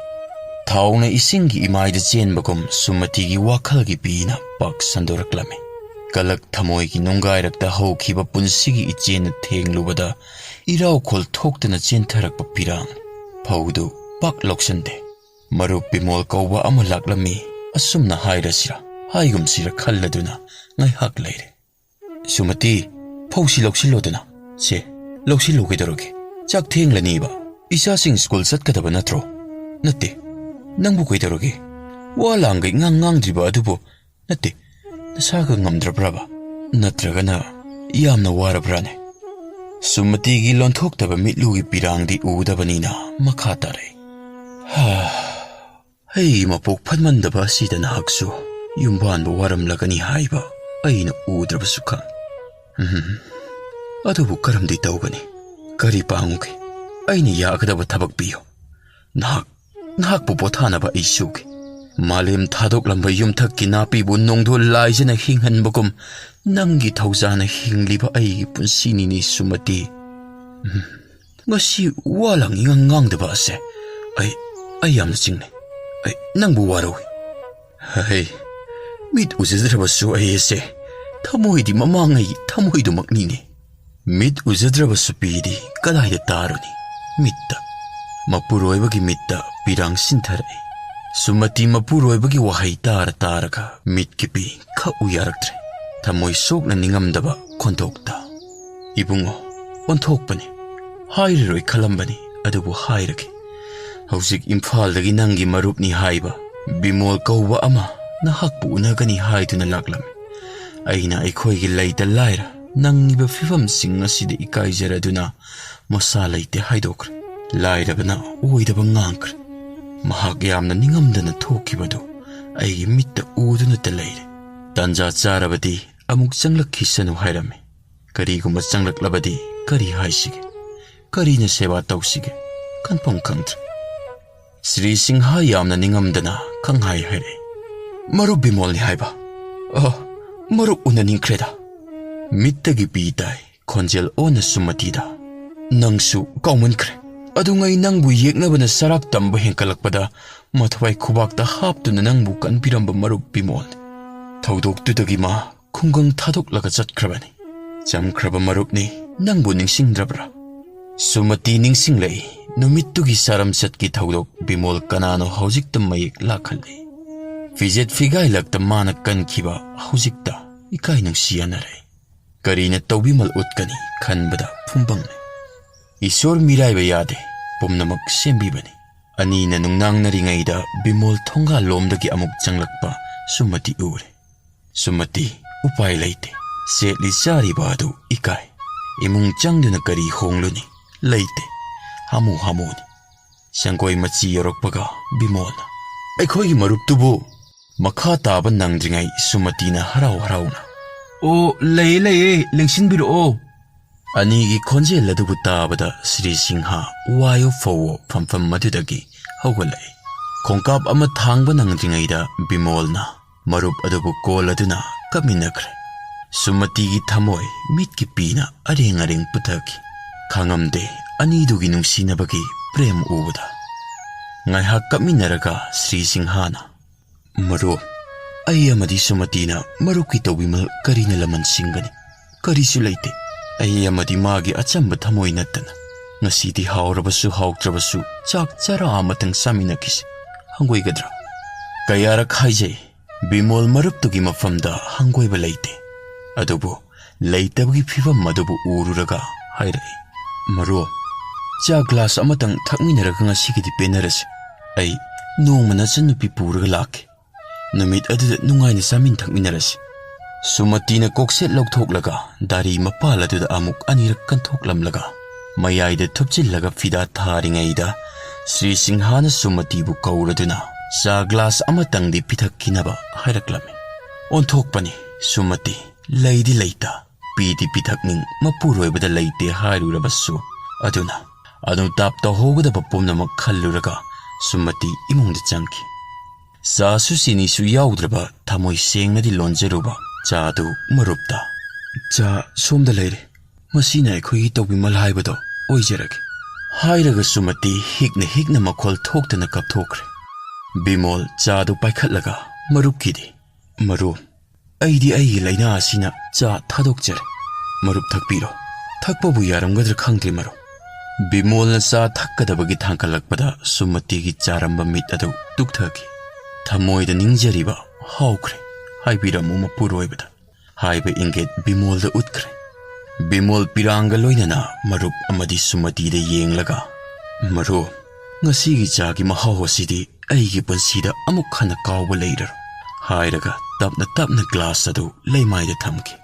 ꯊꯥꯎꯅ ꯏꯁꯤꯡꯒꯤ ꯏꯃꯥꯏꯗ ꯆꯦꯟꯕꯒꯨꯝ ꯁꯨꯃꯇꯤꯒꯤ ꯋꯥꯈꯜꯒꯤ ꯄꯤꯅ ꯄꯥꯛ ꯁꯟꯗꯣꯔꯛꯂꯝꯃꯤ꯫ ꯀꯂꯛ ꯊꯃꯣꯏꯒꯤ ꯅꯨꯡꯒꯥꯏꯔꯛꯇ ꯍꯧꯈꯤꯕ ꯄꯨꯟꯁꯤꯒꯤ ꯏꯆꯦꯟꯅ ꯊꯦꯡꯂꯨꯕꯗ ꯏꯔꯥꯎꯈꯣꯜ ꯊꯣꯛꯇꯅ ꯆꯦꯟꯊꯔꯛꯄ ꯄꯤꯔꯥꯡ ꯐꯧꯗꯨ ꯄꯥꯛ ꯂꯧꯁꯟꯗꯦ꯫ ꯃꯔꯨꯞ ꯕꯤꯃꯣꯜ ꯀꯧꯕ ꯑꯃ ꯂꯥꯛꯂꯝꯃꯤ꯫ ꯑꯁꯨꯝꯅ ꯍꯥꯏꯔꯁꯤꯔ ꯍꯥꯏꯒꯨꯝꯁꯤꯔ ꯈꯜꯂꯗꯨꯅ ꯉꯥꯏꯍꯥꯛ ꯂꯩꯔꯦ꯫ "ꯁꯨꯃꯇꯤ, ꯐꯧꯁꯤ ꯂꯧꯁꯤꯜꯂꯣꯗꯅ꯫" "ꯁꯦ, ꯂꯧꯁꯤꯜꯂꯨ ꯀꯩꯗꯧꯔꯒꯦ? ꯆꯥꯛ ꯊꯦꯡꯂꯅꯤꯕ꯫ ꯏꯆꯥꯁꯤꯡ ꯁ꯭ꯀꯨꯜ ꯆꯠꯀꯗꯕ ꯅꯠꯇ꯭ꯔꯣ?" "ꯅꯠꯇꯦ꯫ ꯅꯪꯕꯨ ꯀꯩꯗꯧꯔꯒꯦ? ꯋꯥ ꯂꯥꯡꯒ ꯏꯉꯥꯡ ꯉꯥꯡꯗ꯭ꯔꯤꯕ ꯑꯗꯨꯕꯨ?" "ꯅꯠꯇꯦ, ꯅꯁꯥꯒ ꯉꯝꯗ꯭ꯔꯕ꯭ꯔꯕ? ꯅꯠꯇ꯭ꯔꯒꯅ ꯌꯥꯝꯅ ꯋꯥꯔꯕ꯭ꯔꯥꯅꯦ?" ꯁꯨꯃꯇꯤꯒꯤ ꯂꯣꯟꯊꯣꯛꯇꯕ ꯃꯤꯠꯂꯨꯒꯤ ꯄꯤꯔꯥꯡꯗꯤ ꯎꯗꯕꯅꯤꯅ ꯃꯈꯥ ꯇꯥꯔꯛꯏ꯫ "ꯍꯥ, ꯑꯩꯒꯤ ꯃꯄꯣꯛ ꯐꯠꯃꯟꯗꯕ ꯑꯁꯤꯗ ꯅꯍꯥꯛꯁꯨ ꯌꯨꯝꯕꯥꯟꯕ ꯋꯥꯔꯝꯂꯒꯅꯤ ꯍꯥꯏꯕ ꯑꯩꯅ ꯎꯗ꯭ꯔꯕꯁꯨ ꯈꯪ꯫ ꯎꯝ, ꯑꯗꯨꯕꯨ ꯀꯔꯝꯗꯤ ꯇꯧꯒꯅꯤ? ꯀꯔꯤ ꯄꯥꯡꯉꯨꯒꯦ? ꯑꯩꯅ ꯌꯥꯒꯗꯕ ꯊꯕꯛ ꯄꯤꯌꯨ꯫ ꯅꯍꯥꯛ, ꯅꯍꯥꯛꯄꯨ ꯄꯣꯊꯥꯅꯕ ꯑꯩ ꯁꯨꯒꯦ꯫ ꯃꯥꯂꯦꯝ ꯊꯥꯗꯣꯛꯂꯝꯕ ꯌꯨꯝꯊꯛꯀꯤ ꯅꯥꯄꯤꯕꯨ ꯅꯣꯡꯗꯣꯜ ꯂꯥꯏꯖꯅ ꯍꯤꯡꯍꯟꯕꯒꯨꯝ ꯅꯪꯒꯤ ꯊꯧꯖꯥꯅ ꯍꯤꯡꯂꯤꯕ ꯑꯩꯒꯤ ꯄꯨꯟꯁꯤꯅꯤꯅꯦ ꯁꯨꯃꯇꯤ꯫ ꯎꯝ, ꯉꯁꯤ ꯋꯥ ꯂꯥꯡ ꯏꯉꯥꯡ ꯉꯥꯡꯗꯕ ꯑꯁꯦ ꯑꯩ, ꯑꯩ ꯌꯥꯝꯅ ꯆꯤꯡꯅꯩ꯫ ꯑꯩ ꯅꯪꯕꯨ ꯋꯥꯔꯧꯏ꯫ ꯍꯩ, ꯃꯤꯠ ꯎꯖꯗ꯭ꯔꯕꯁꯨ ꯑꯩ ꯑꯁꯦ ꯊꯃꯣꯏꯗꯤ ꯃꯃꯥꯡꯉꯩ ꯊꯃꯣꯏꯗꯨꯃꯛꯅꯤꯅꯦ꯫" ꯃꯤꯠ ꯎꯖꯗ꯭ꯔꯕꯁꯨ ꯄꯤꯗꯤ ꯀꯗꯥꯏꯗ ꯇꯥꯔꯨꯅꯤ? ꯃꯤꯠꯇ, ꯃꯄꯨꯔꯣꯏꯕꯒꯤ ꯃꯤꯠꯇ ꯄꯤꯔꯥꯡ ꯁꯤꯟꯊꯔꯛꯏ꯫ ꯁꯨꯃꯇꯤ ꯃꯄꯨꯔꯣꯏꯕꯒꯤ ꯋꯥꯍꯩ ꯇꯥꯔ ꯇꯥꯔꯒ ꯃꯤꯠꯀꯤ ꯄꯤ ꯈꯛ ꯎ ꯌꯥꯔꯛꯇ꯭ꯔꯦ꯫ ꯊꯃꯣꯏ ꯁꯣꯛꯅ ꯅꯤꯡꯉꯝꯗꯕ ꯈꯣꯟꯊꯣꯛꯇ, "ꯏꯕꯨꯡꯉꯣ, ꯑꯣꯟꯊꯣꯛꯄꯅꯤ꯫ ꯍꯥꯏꯔꯔꯣꯏ ꯈꯜꯂꯝꯕꯅꯤ, ꯑꯗꯨꯕꯨ ꯍꯥꯏꯔꯒꯦ꯫ ꯍꯧꯖꯤꯛ ꯏꯝꯐꯥꯜꯗꯒꯤ ꯅꯪꯒꯤ ꯃꯔꯨꯞꯅꯤ ꯍꯥꯏꯕ ꯕꯤꯃꯣꯜ ꯀꯧꯕ ꯑꯃ ꯅꯍꯥꯛꯄꯨ ꯎꯅꯒꯅꯤ ꯍꯥꯏꯗꯨꯅ ꯂꯥꯛꯂꯝꯃꯤ꯫ ꯑꯩꯅ ꯑꯩꯈꯣꯏꯒꯤ ꯂꯩꯇ ꯂꯥꯏꯔ ꯅꯪꯉꯤꯕ ꯐꯤꯕꯝꯁꯤꯡ ꯑꯁꯤꯗ ꯏꯀꯥꯏꯖꯔꯗꯨꯅ ꯃꯁꯥ ꯂꯩꯇꯦ ꯍꯥꯏꯗꯣꯛꯈ꯭ꯔꯦ꯫ ꯂꯥꯏꯔꯕꯅ ꯑꯣꯏꯗꯕ ꯉꯥꯡꯈ꯭ꯔꯦ꯫ ꯃꯍꯥꯛ ꯌꯥꯝꯅ ꯅꯤꯡꯉꯝꯗꯅ ꯊꯣꯛꯈꯤꯕꯗꯨ ꯑꯩꯒꯤ ꯃꯤꯠꯇ ꯎꯗꯨꯅꯇ ꯂꯩꯔꯦ꯫ ꯇꯥꯟꯖꯥ ꯆꯥꯔꯕꯗꯤ ꯑꯃꯨꯛ ꯆꯪꯂꯛꯈꯤꯁꯅꯨ ꯍꯥꯏꯔꯝꯃꯤ꯫ ꯀꯔꯤꯒꯨꯝꯕ ꯆꯪꯂꯛꯂꯕꯗꯤ ꯀꯔꯤ ꯍꯥꯏꯁꯤꯒꯦ? ꯀꯔꯤꯅ ꯁꯦꯕꯥ ꯇꯧꯁꯤꯒꯦ? ꯈꯟꯐꯝ ꯈꯪꯗ꯭ꯔꯦ꯫ ꯁ꯭ꯔꯤ ꯁꯤꯡꯍ ꯌꯥꯝꯅ ꯅꯤꯡꯉꯝꯗꯅ ꯈꯪꯍꯥꯏ ꯍꯥꯏꯔꯛꯏ꯫ "ꯃꯔꯨꯞ ꯕꯤꯃꯣꯜꯅꯤ ꯍꯥꯏꯕ? ꯑ, ꯃꯔꯨꯞ ꯎꯅꯅꯤꯡꯈ꯭ꯔꯦꯗ꯫" ꯃꯤꯠꯇꯒꯤ ꯄꯤ ꯇꯥꯏ, ꯈꯣꯟꯖꯦꯜ ꯑꯣꯟꯅ ꯁꯨꯃꯇꯤꯗ꯫ "ꯅꯪꯁꯨ ꯀꯥꯎꯃꯟꯈ꯭ꯔꯦ꯫ ꯑꯗꯨꯉꯩ ꯅꯪꯕꯨ ꯌꯦꯛꯅꯕꯅ ꯁꯔꯥꯛ ꯇꯝꯕ ꯍꯦꯟꯀꯠꯂꯛꯄꯗ ꯃꯊ꯭ꯋꯥꯏ ꯈꯨꯕꯥꯛꯇ ꯍꯥꯞꯇꯨꯅ ꯅꯪꯕꯨ ꯀꯟꯕꯤꯔꯝꯕ ꯃꯔꯨꯞ ꯕꯤꯃꯣꯜꯅꯤ꯫ ꯊꯧꯗꯣꯛꯇꯨꯗꯒꯤ ꯃꯥ ꯈꯨꯡꯒꯪ ꯊꯥꯗꯣꯛꯂꯒ ꯆꯠꯈ꯭ꯔꯕꯅꯤ꯫ ꯆꯝꯈ꯭ꯔꯕ ꯃꯔꯨꯞꯅꯤ, ꯅꯪꯕꯨ ꯅꯤꯡꯁꯤꯡꯗ꯭ꯔꯕ꯭ꯔꯥ?" ꯁꯨꯃꯇꯤ ꯅꯤꯡꯁꯤꯡꯂꯛꯏ꯫ ꯅꯨꯃꯤꯠꯇꯨꯒꯤ ꯆꯥꯔꯝꯆꯠꯀꯤ ꯊꯧꯗꯣꯛ ꯕꯤꯃꯣꯜ ꯀꯅꯥꯅꯣ ꯍꯧꯖꯤꯛꯇ ꯃꯌꯦꯛ ꯂꯥꯛꯍꯜꯂꯤ꯫ ꯐꯤꯖꯦꯠ ꯐꯤꯒꯥꯏꯂꯛꯇ ꯃꯥꯅ ꯀꯟꯈꯤꯕ ꯍꯧꯖꯤꯛꯇ ꯏꯀꯥꯏ ꯅꯨꯡꯁꯤ ꯌꯥꯅꯔꯦ꯫ ꯀꯔꯤꯅ ꯇꯧꯕꯤꯃꯜ ꯎꯠꯀꯅꯤ ꯈꯟꯕꯗ ꯐꯨꯝꯕꯪꯅꯤ꯫ ꯏꯁꯣꯔ ꯃꯤꯔꯥꯏꯕ ꯌꯥꯗꯦ, ꯄꯨꯝꯅꯃꯛ ꯁꯦꯝꯕꯤꯕꯅꯤ꯫ ꯑꯅꯤꯅ ꯅꯨꯡꯅꯥꯡꯅꯔꯤꯉꯩꯗ ꯕꯤꯃꯣꯜ ꯊꯣꯡꯒꯥꯜꯂꯣꯝꯗꯒꯤ ꯑꯃꯨꯛ ꯆꯪꯂꯛꯄ ꯁꯨꯃꯇꯤ ꯎꯔꯦ꯫ ꯁꯨꯃꯇꯤ, ꯎꯄꯥꯏ ꯂꯩꯇꯦ꯫ ꯁꯦꯠꯂꯤ ꯆꯥꯔꯤꯕ ꯑꯗꯨ ꯏꯀꯥꯏ꯫ ꯏꯃꯨꯡ ꯆꯪꯗꯨꯅ ꯀꯔꯤ ꯍꯣꯡꯂꯨꯅꯤ? ꯂꯩꯇꯦ꯫ ꯍꯥꯃꯨ ꯍꯥꯃꯨꯅꯤ꯫ ꯁꯪꯒꯣꯏ ꯃꯆꯤ ꯌꯧꯔꯛꯄꯒ ꯕꯤꯃꯣꯜꯅ, "ꯑꯩꯈꯣꯏꯒꯤ ꯃꯔꯨꯞꯇꯨꯕꯨ?" ꯃꯈꯥ ꯇꯥꯕ ꯅꯪꯗ꯭ꯔꯤꯉꯩ ꯁꯨꯃꯇꯤꯅ ꯍꯔꯥꯎ ꯍꯔꯥꯎꯅ, "ꯑꯣ, ꯂꯩꯌꯦ, ꯂꯩꯌꯦ, ꯂꯦꯡꯁꯤꯟꯕꯤꯔꯛꯑꯣ꯫" ꯑꯅꯤꯒꯤ ꯈꯣꯟꯖꯦꯜ ꯑꯗꯨꯕꯨ ꯇꯥꯕꯗ ꯁ꯭ꯔꯤ ꯁꯤꯡꯍ ꯋꯥꯌꯣ ꯐꯧꯋꯣ ꯐꯝꯐꯝ ꯑꯗꯨꯗꯒꯤ ꯍꯧꯒꯠꯂꯛꯏ꯫ ꯈꯣꯡꯀꯥꯞ ꯑꯃ ꯊꯥꯡꯕ ꯅꯪꯗ꯭ꯔꯤꯉꯩꯗ ꯕꯤꯃꯣꯜꯅ ꯃꯔꯨꯞ ꯑꯗꯨꯕꯨ ꯀꯣꯜꯂꯗꯨꯅ ꯀꯞꯃꯤꯟꯅꯈ꯭ꯔꯦ꯫ ꯁꯨꯃꯇꯤꯒꯤ ꯊꯃꯣꯏ ꯃꯤꯠꯀꯤ ꯄꯤꯅ ꯑꯔꯦꯡ ꯑꯔꯦꯡ ꯄꯨꯊꯈꯤ꯫ ꯈꯥꯡꯉꯝꯗꯦ ꯑꯅꯤꯗꯨꯒꯤ ꯅꯨꯡꯁꯤꯅꯕꯒꯤ ꯄ꯭ꯔꯦꯝ ꯎꯕꯗ꯫ ꯉꯥꯏꯍꯥꯛ ꯀꯞꯃꯤꯟꯅꯔꯒ ꯁ꯭ꯔꯤ ꯁꯤꯡꯍꯅ, "ꯃꯔꯨꯞ, ꯑꯩ ꯑꯃꯗꯤ ꯁꯨꯃꯇꯤꯅ ꯃꯔꯨꯞꯀꯤ ꯇꯧꯕꯤꯃꯜ ꯀꯔꯤꯅ ꯂꯃꯟ ꯁꯤꯡꯒꯅꯤ? ꯀꯔꯤꯁꯨ ꯂꯩꯇꯦ꯫ ꯑꯩ ꯑꯃꯗꯤ ꯃꯥꯒꯤ ꯑꯆꯝꯕ ꯊꯃꯣꯏ ꯅꯠꯇꯅ꯫ ꯉꯁꯤꯗꯤ ꯍꯥꯎꯔꯕꯁꯨ ꯍꯥꯎꯇ꯭ꯔꯕꯁꯨ ꯆꯥꯛ ꯆꯔꯥ ꯑꯃꯇꯪ ꯆꯥꯃꯤꯟꯅꯈꯤꯁꯤ꯫ ꯍꯪꯒꯣꯏꯒꯗ꯭ꯔꯥ?" ꯀꯌꯥꯔꯛ ꯍꯥꯏꯖꯩ, ꯕꯤꯃꯣꯜ ꯃꯔꯨꯞꯇꯨꯒꯤ ꯃꯐꯝꯗ ꯍꯪꯒꯣꯏꯕ ꯂꯩꯇꯦ꯫ ꯑꯗꯨꯕꯨ ꯂꯩꯇꯕꯒꯤ ꯐꯤꯚꯝ ꯑꯗꯨꯕꯨ ꯎꯔꯨꯔꯒ ꯍꯥꯏꯔꯛꯏ, "ꯃꯔꯨꯞ, ꯆꯥ ꯒ꯭ꯂꯥꯁ ꯑꯃꯇꯪ ꯊꯛꯃꯤꯟꯅꯔꯒ ꯉꯁꯤꯒꯤꯗꯤ ꯄꯦꯟꯅꯔꯁꯤ꯫ ꯑꯩ ꯅꯣꯡꯃ ꯅꯆꯟꯅꯨꯄꯤ ꯄꯨꯔꯒ ꯂꯥꯛꯀꯦ꯫ ꯅꯨꯃꯤꯠ ꯑꯗꯨꯗ ꯅꯨꯡꯉꯥꯏꯅ ꯆꯥꯃꯤꯟ ꯊꯛꯃꯤꯟꯅꯔꯁꯤ꯫" ꯁꯨꯃꯇꯤꯅ ꯀꯣꯛꯁꯦꯠ ꯂꯧꯊꯣꯛꯂꯒ ꯗꯥꯔꯤ ꯃꯄꯥꯜ ꯑꯗꯨꯗ ꯑꯃꯨꯛ ꯑꯅꯤꯔꯛ ꯀꯟꯊꯣꯛꯂꯝꯂꯒ ꯃꯌꯥꯏꯗ ꯊꯨꯞꯆꯤꯜꯂꯒ ꯐꯤꯗꯥ ꯊꯥꯔꯤꯉꯩꯗ, ꯁ꯭ꯔꯤ ꯁꯤꯡꯍꯥꯅ ꯁꯨꯃꯇꯤꯕꯨ ꯀꯧꯔꯗꯨꯅ ꯆꯥ ꯒ꯭ꯂꯥꯁ ꯑꯃꯇꯪꯗꯤ ꯄꯤꯊꯛꯈꯤꯅꯕ ꯍꯥꯏꯔꯛꯂꯝꯃꯤ꯫ ꯑꯣꯟꯊꯣꯛꯄꯅꯤ ꯁꯨꯃꯇꯤ, ꯂꯩꯗꯤ ꯂꯩꯇ, ꯄꯤꯗꯤ ꯄꯤꯊꯛꯅꯤꯡ ꯃꯄꯨꯔꯣꯏꯕꯗ ꯂꯩꯇꯦ ꯍꯥꯏꯔꯨꯔꯕꯁꯨ꯫ ꯑꯗꯨꯅ ꯑꯅꯨꯇꯥꯞ ꯇꯧꯍꯧꯒꯗꯕ ꯄꯨꯝꯅꯃꯛ ꯈꯜꯂꯨꯔꯒ ꯁꯨꯃꯇꯤ ꯏꯃꯨꯡꯗ ꯆꯪꯈꯤ꯫ ꯆꯥꯁꯨ ꯆꯤꯅꯤꯁꯨ ꯌꯥꯎꯗ꯭ꯔꯕ ꯊꯃꯣꯏ ꯁꯦꯡꯅꯗꯤ ꯂꯣꯟꯖꯔꯨꯕ ꯆꯥꯗꯨ ꯃꯔꯨꯞꯇ, "ꯆꯥ ꯁꯣꯝꯗ ꯂꯩꯔꯦ, ꯃꯁꯤꯅ ꯑꯩꯈꯣꯏꯒꯤ ꯇꯧꯕꯤꯃꯜ ꯍꯥꯏꯕꯗꯣ ꯑꯣꯏꯖꯔꯒꯦ" ꯍꯥꯏꯔꯒ ꯁꯨꯃꯇꯤ ꯍꯤꯛꯅ ꯍꯤꯛꯅ ꯃꯈꯣꯜ ꯊꯣꯛꯇꯅ ꯀꯞꯊꯣꯛꯈ꯭ꯔꯦ꯫ ꯕꯤꯃꯣꯜ ꯆꯥꯗꯨ ꯄꯥꯏꯈꯠꯂꯒ, "ꯃꯔꯨꯞꯀꯤꯗꯤ?" "ꯃꯔꯨꯞ, ꯑꯩꯗꯤ ꯑꯩꯒꯤ ꯂꯥꯏꯅꯥ ꯑꯁꯤꯅ ꯆꯥ ꯊꯥꯗꯣꯛꯆꯔꯦ꯫ ꯃꯔꯨꯞ ꯊꯛꯄꯤꯔꯣ꯫ ꯊꯛꯄꯕꯨ ꯌꯥꯔꯝꯒꯗ꯭ꯔꯥ ꯈꯪꯗꯦ ꯃꯔꯨꯞ꯫" ꯕꯤꯃꯣꯜꯅ ꯆꯥ ꯊꯛꯀꯗꯕꯒꯤ ꯊꯥꯡꯒꯠꯂꯛꯄꯗ ꯁꯨꯃꯇꯤꯒꯤ ꯆꯥꯔꯝꯕ ꯃꯤꯠ ꯑꯗꯨ ꯇꯨꯛꯊꯈꯤ꯫ "ꯊꯃꯣꯏꯗ ꯅꯤꯡꯖꯔꯤꯕ ꯍꯥꯎꯈ꯭ꯔꯦ꯫ ꯍꯥꯏꯕꯤꯔꯝꯃꯨ ꯃꯄꯨꯔꯣꯏꯕꯗ" ꯍꯥꯏꯕ ꯏꯪꯒꯤꯠ ꯕꯤꯃꯣꯜꯗ ꯎꯠꯈ꯭ꯔꯦ꯫ ꯕꯤꯃꯣꯜ ꯄꯤꯔꯥꯡꯒ ꯂꯣꯏꯅꯅ ꯃꯔꯨꯞ ꯑꯃꯗꯤ ꯁꯨꯃꯇꯤꯗ ꯌꯦꯡꯂꯒ, "ꯃꯔꯨꯞ, ꯉꯁꯤꯒꯤ ꯆꯥꯒꯤ ꯃꯍꯥꯎ ꯑꯁꯤꯗꯤ ꯑꯩꯒꯤ ꯄꯨꯟꯁꯤꯗ ꯑꯃꯨꯛ ꯍꯟꯅ ꯀꯥꯎꯕ ꯂꯩꯔꯔꯣꯏ" ꯍꯥꯏꯔꯒ ꯇꯞꯅ ꯇꯞꯅ ꯒ꯭ꯂꯥꯁ ꯑꯗꯨ ꯂꯩꯃꯥꯏꯗ ꯊꯝꯈꯤ꯫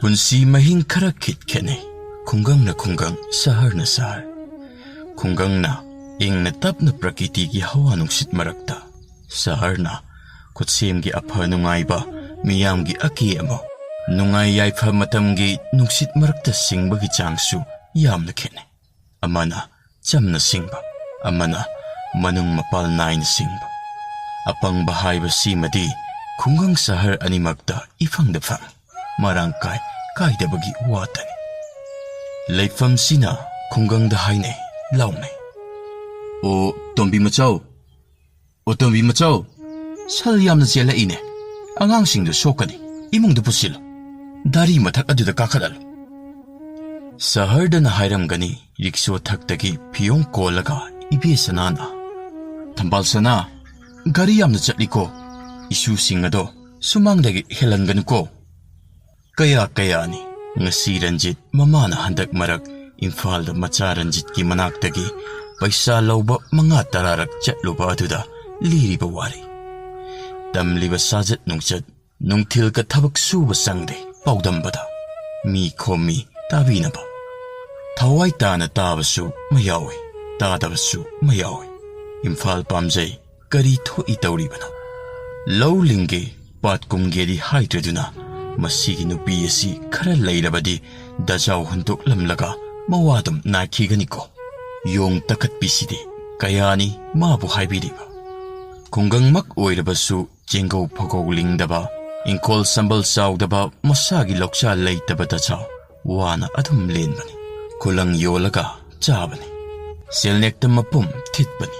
ꯄꯨꯟꯁꯤ ꯃꯍꯤꯡ ꯈꯔ ꯈꯤꯠ ꯈꯦꯠꯅꯩ꯫ ꯈꯨꯡꯒꯪꯅ ꯈꯨꯡꯒꯪ, ꯁꯍꯔꯅ ꯁꯍꯔ꯫ ꯈꯨꯡꯒꯪꯅ ꯏꯪꯅ ꯇꯞꯅ ꯄ꯭ꯔꯀꯤꯇꯤꯒꯤ ꯍꯋꯥ ꯅꯨꯡꯁꯤꯠ ꯃꯔꯛꯇ, ꯁꯍꯔꯅ ꯈꯨꯠꯁꯦꯝꯒꯤ ꯑꯐ ꯅꯨꯡꯉꯥꯏꯕ, ꯃꯤꯌꯥꯝꯒꯤ ꯑꯀꯦ ꯑꯃꯧ, ꯅꯨꯡꯉꯥꯏ ꯌꯥꯏꯐ ꯃꯇꯝꯒꯤ ꯅꯨꯡꯁꯤꯠ ꯃꯔꯛꯇ ꯁꯤꯡꯕꯒꯤ ꯆꯥꯡꯁꯨ ꯌꯥꯝꯅ ꯈꯦꯠꯅꯩ꯫ ꯑꯃꯅ ꯆꯝꯅ ꯁꯤꯡꯕ, ꯑꯃꯅ ꯃꯅꯨꯡ ꯃꯄꯥꯜ ꯅꯥꯏꯅ ꯁꯤꯡꯕ꯫ ꯑꯄꯪꯕ ꯍꯥꯏꯕꯁꯤꯃꯗꯤ ꯈꯨꯡꯒꯪ ꯁꯍꯔ ꯑꯅꯤꯃꯛꯇ ꯏꯐꯪꯗ ꯐꯪꯏ꯫ ꯃꯔꯥꯡ ꯀꯥꯏ ꯀꯥꯏꯗꯕꯒꯤ ꯋꯥꯇꯅꯤ꯫ ꯂꯩꯐꯝꯁꯤꯅ ꯈꯨꯡꯒꯪꯗ ꯍꯥꯏꯅꯩ, ꯂꯥꯎꯅꯩ꯫ "ꯑꯣ ꯇꯣꯝꯕꯤ ꯃꯆꯧ, ꯑꯣ ꯇꯣꯝꯕꯤ ꯃꯆꯧ, ꯁꯜ ꯌꯥꯝꯅ ꯆꯦꯜꯂꯛꯏꯅꯦ꯫ ꯑꯉꯥꯡꯁꯤꯡꯗꯨ ꯁꯣꯛꯀꯅꯤ꯫ ꯏꯃꯨꯡꯗ ꯄꯨꯁꯤꯜꯂꯨ꯫ ꯗꯥꯔꯤ ꯃꯊꯛ ꯑꯗꯨꯗ ꯀꯥꯈꯠꯍꯜꯂꯨ꯫ ꯁꯍꯔꯗꯅ ꯍꯥꯏꯔꯝꯒꯅꯤ, ꯔꯤꯛꯁꯣ ꯊꯛꯇꯒꯤ ꯐꯤꯌꯣꯡ ꯀꯣꯜꯂꯒ ꯏꯕꯦ ꯁꯅꯥꯅ, "ꯊꯝꯕꯥꯜ ꯁꯅꯥ, ꯒꯥꯔꯤ ꯌꯥꯝꯅ ꯆꯠꯂꯤꯀꯣ꯫ ꯏꯁꯨꯁꯤꯡ ꯑꯗꯣ ꯁꯨꯃꯥꯡꯗꯒꯤ ꯍꯦꯜꯍꯟꯒꯅꯨꯀꯣ"꯫ ꯀꯌꯥ ꯀꯌꯥꯅꯤ ꯉꯁꯤ ꯔꯟꯖꯤꯠ ꯃꯃꯥꯅ ꯍꯟꯗꯛ ꯃꯔꯛ ꯏꯝꯐꯥꯜꯗ ꯃꯆꯥ ꯔꯟꯖꯤꯠꯀꯤ ꯃꯅꯥꯛꯇꯒꯤ ꯄꯩꯁꯥ ꯂꯧꯕ ꯃꯉꯥ ꯇꯔꯥꯔꯛ ꯆꯠꯂꯨꯕ ꯑꯗꯨꯗ ꯂꯤꯔꯤꯕ ꯋꯥꯔꯤ꯫ ꯇꯝꯂꯤꯕ ꯁꯥꯖꯠ ꯅꯨꯡꯆꯠ, ꯅꯨꯡꯊꯤꯜꯒ ꯊꯕꯛ ꯁꯨꯕ ꯆꯪꯗꯦ ꯄꯥꯎꯗꯝꯕꯗ ꯃꯤ ꯈꯣꯝꯃꯤ ꯇꯥꯕꯤꯅꯕ꯫ ꯊꯋꯥꯏ ꯇꯥꯅ ꯇꯥꯕꯁꯨ ꯃꯌꯥꯎꯏ, ꯇꯥꯗꯕꯁꯨ ꯃꯌꯥꯎꯏ꯫ ꯏꯝꯐꯥꯜ ꯄꯥꯝꯖꯩ, ꯀꯔꯤ ꯊꯣꯛꯏ ꯇꯧꯔꯤꯕꯅꯣ? ꯂꯧ ꯂꯤꯡꯒꯦ, ꯄꯥꯠ ꯀꯨꯝꯒꯦꯗꯤ ꯍꯥꯏꯗ꯭ꯔꯗꯨꯅ ꯃꯁꯤꯒꯤ ꯅꯨꯄꯤ ꯑꯁꯤ ꯈꯔ ꯂꯩꯔꯕꯗꯤ ꯗꯖꯥꯎ ꯍꯨꯟꯗꯣꯛꯂꯝꯂꯒ ꯃꯋꯥꯗꯨꯝ ꯅꯥꯏꯈꯤꯒꯅꯤꯀꯣ꯫ ꯌꯣꯡ ꯇꯛꯈꯠꯄꯤꯁꯤꯗꯤ ꯀꯌꯥꯅꯤ ꯃꯥꯕꯨ ꯍꯥꯏꯕꯤꯔꯤꯕ꯫ ꯈꯨꯡꯒꯪꯃꯛ ꯑꯣꯏꯔꯕꯁꯨ ꯆꯦꯡꯒꯧ ꯐꯧꯒꯧ ꯂꯤꯡꯗꯕ, ꯏꯪꯈꯣꯜ ꯁꯝꯕꯜ ꯆꯥꯎꯗꯕ, ꯃꯁꯥꯒꯤ ꯂꯧꯁꯥ ꯂꯩꯇꯕ ꯗꯖꯥꯎ ꯋꯥꯅ ꯑꯗꯨꯝ ꯂꯦꯟꯕꯅꯤ꯫ ꯈꯨꯂꯪ ꯌꯣꯜꯂꯒ ꯆꯥꯕꯅꯤ꯫ ꯁꯦꯜꯅꯦꯛꯇ ꯃꯄꯨꯝ ꯊꯤꯠꯄꯅꯤ꯫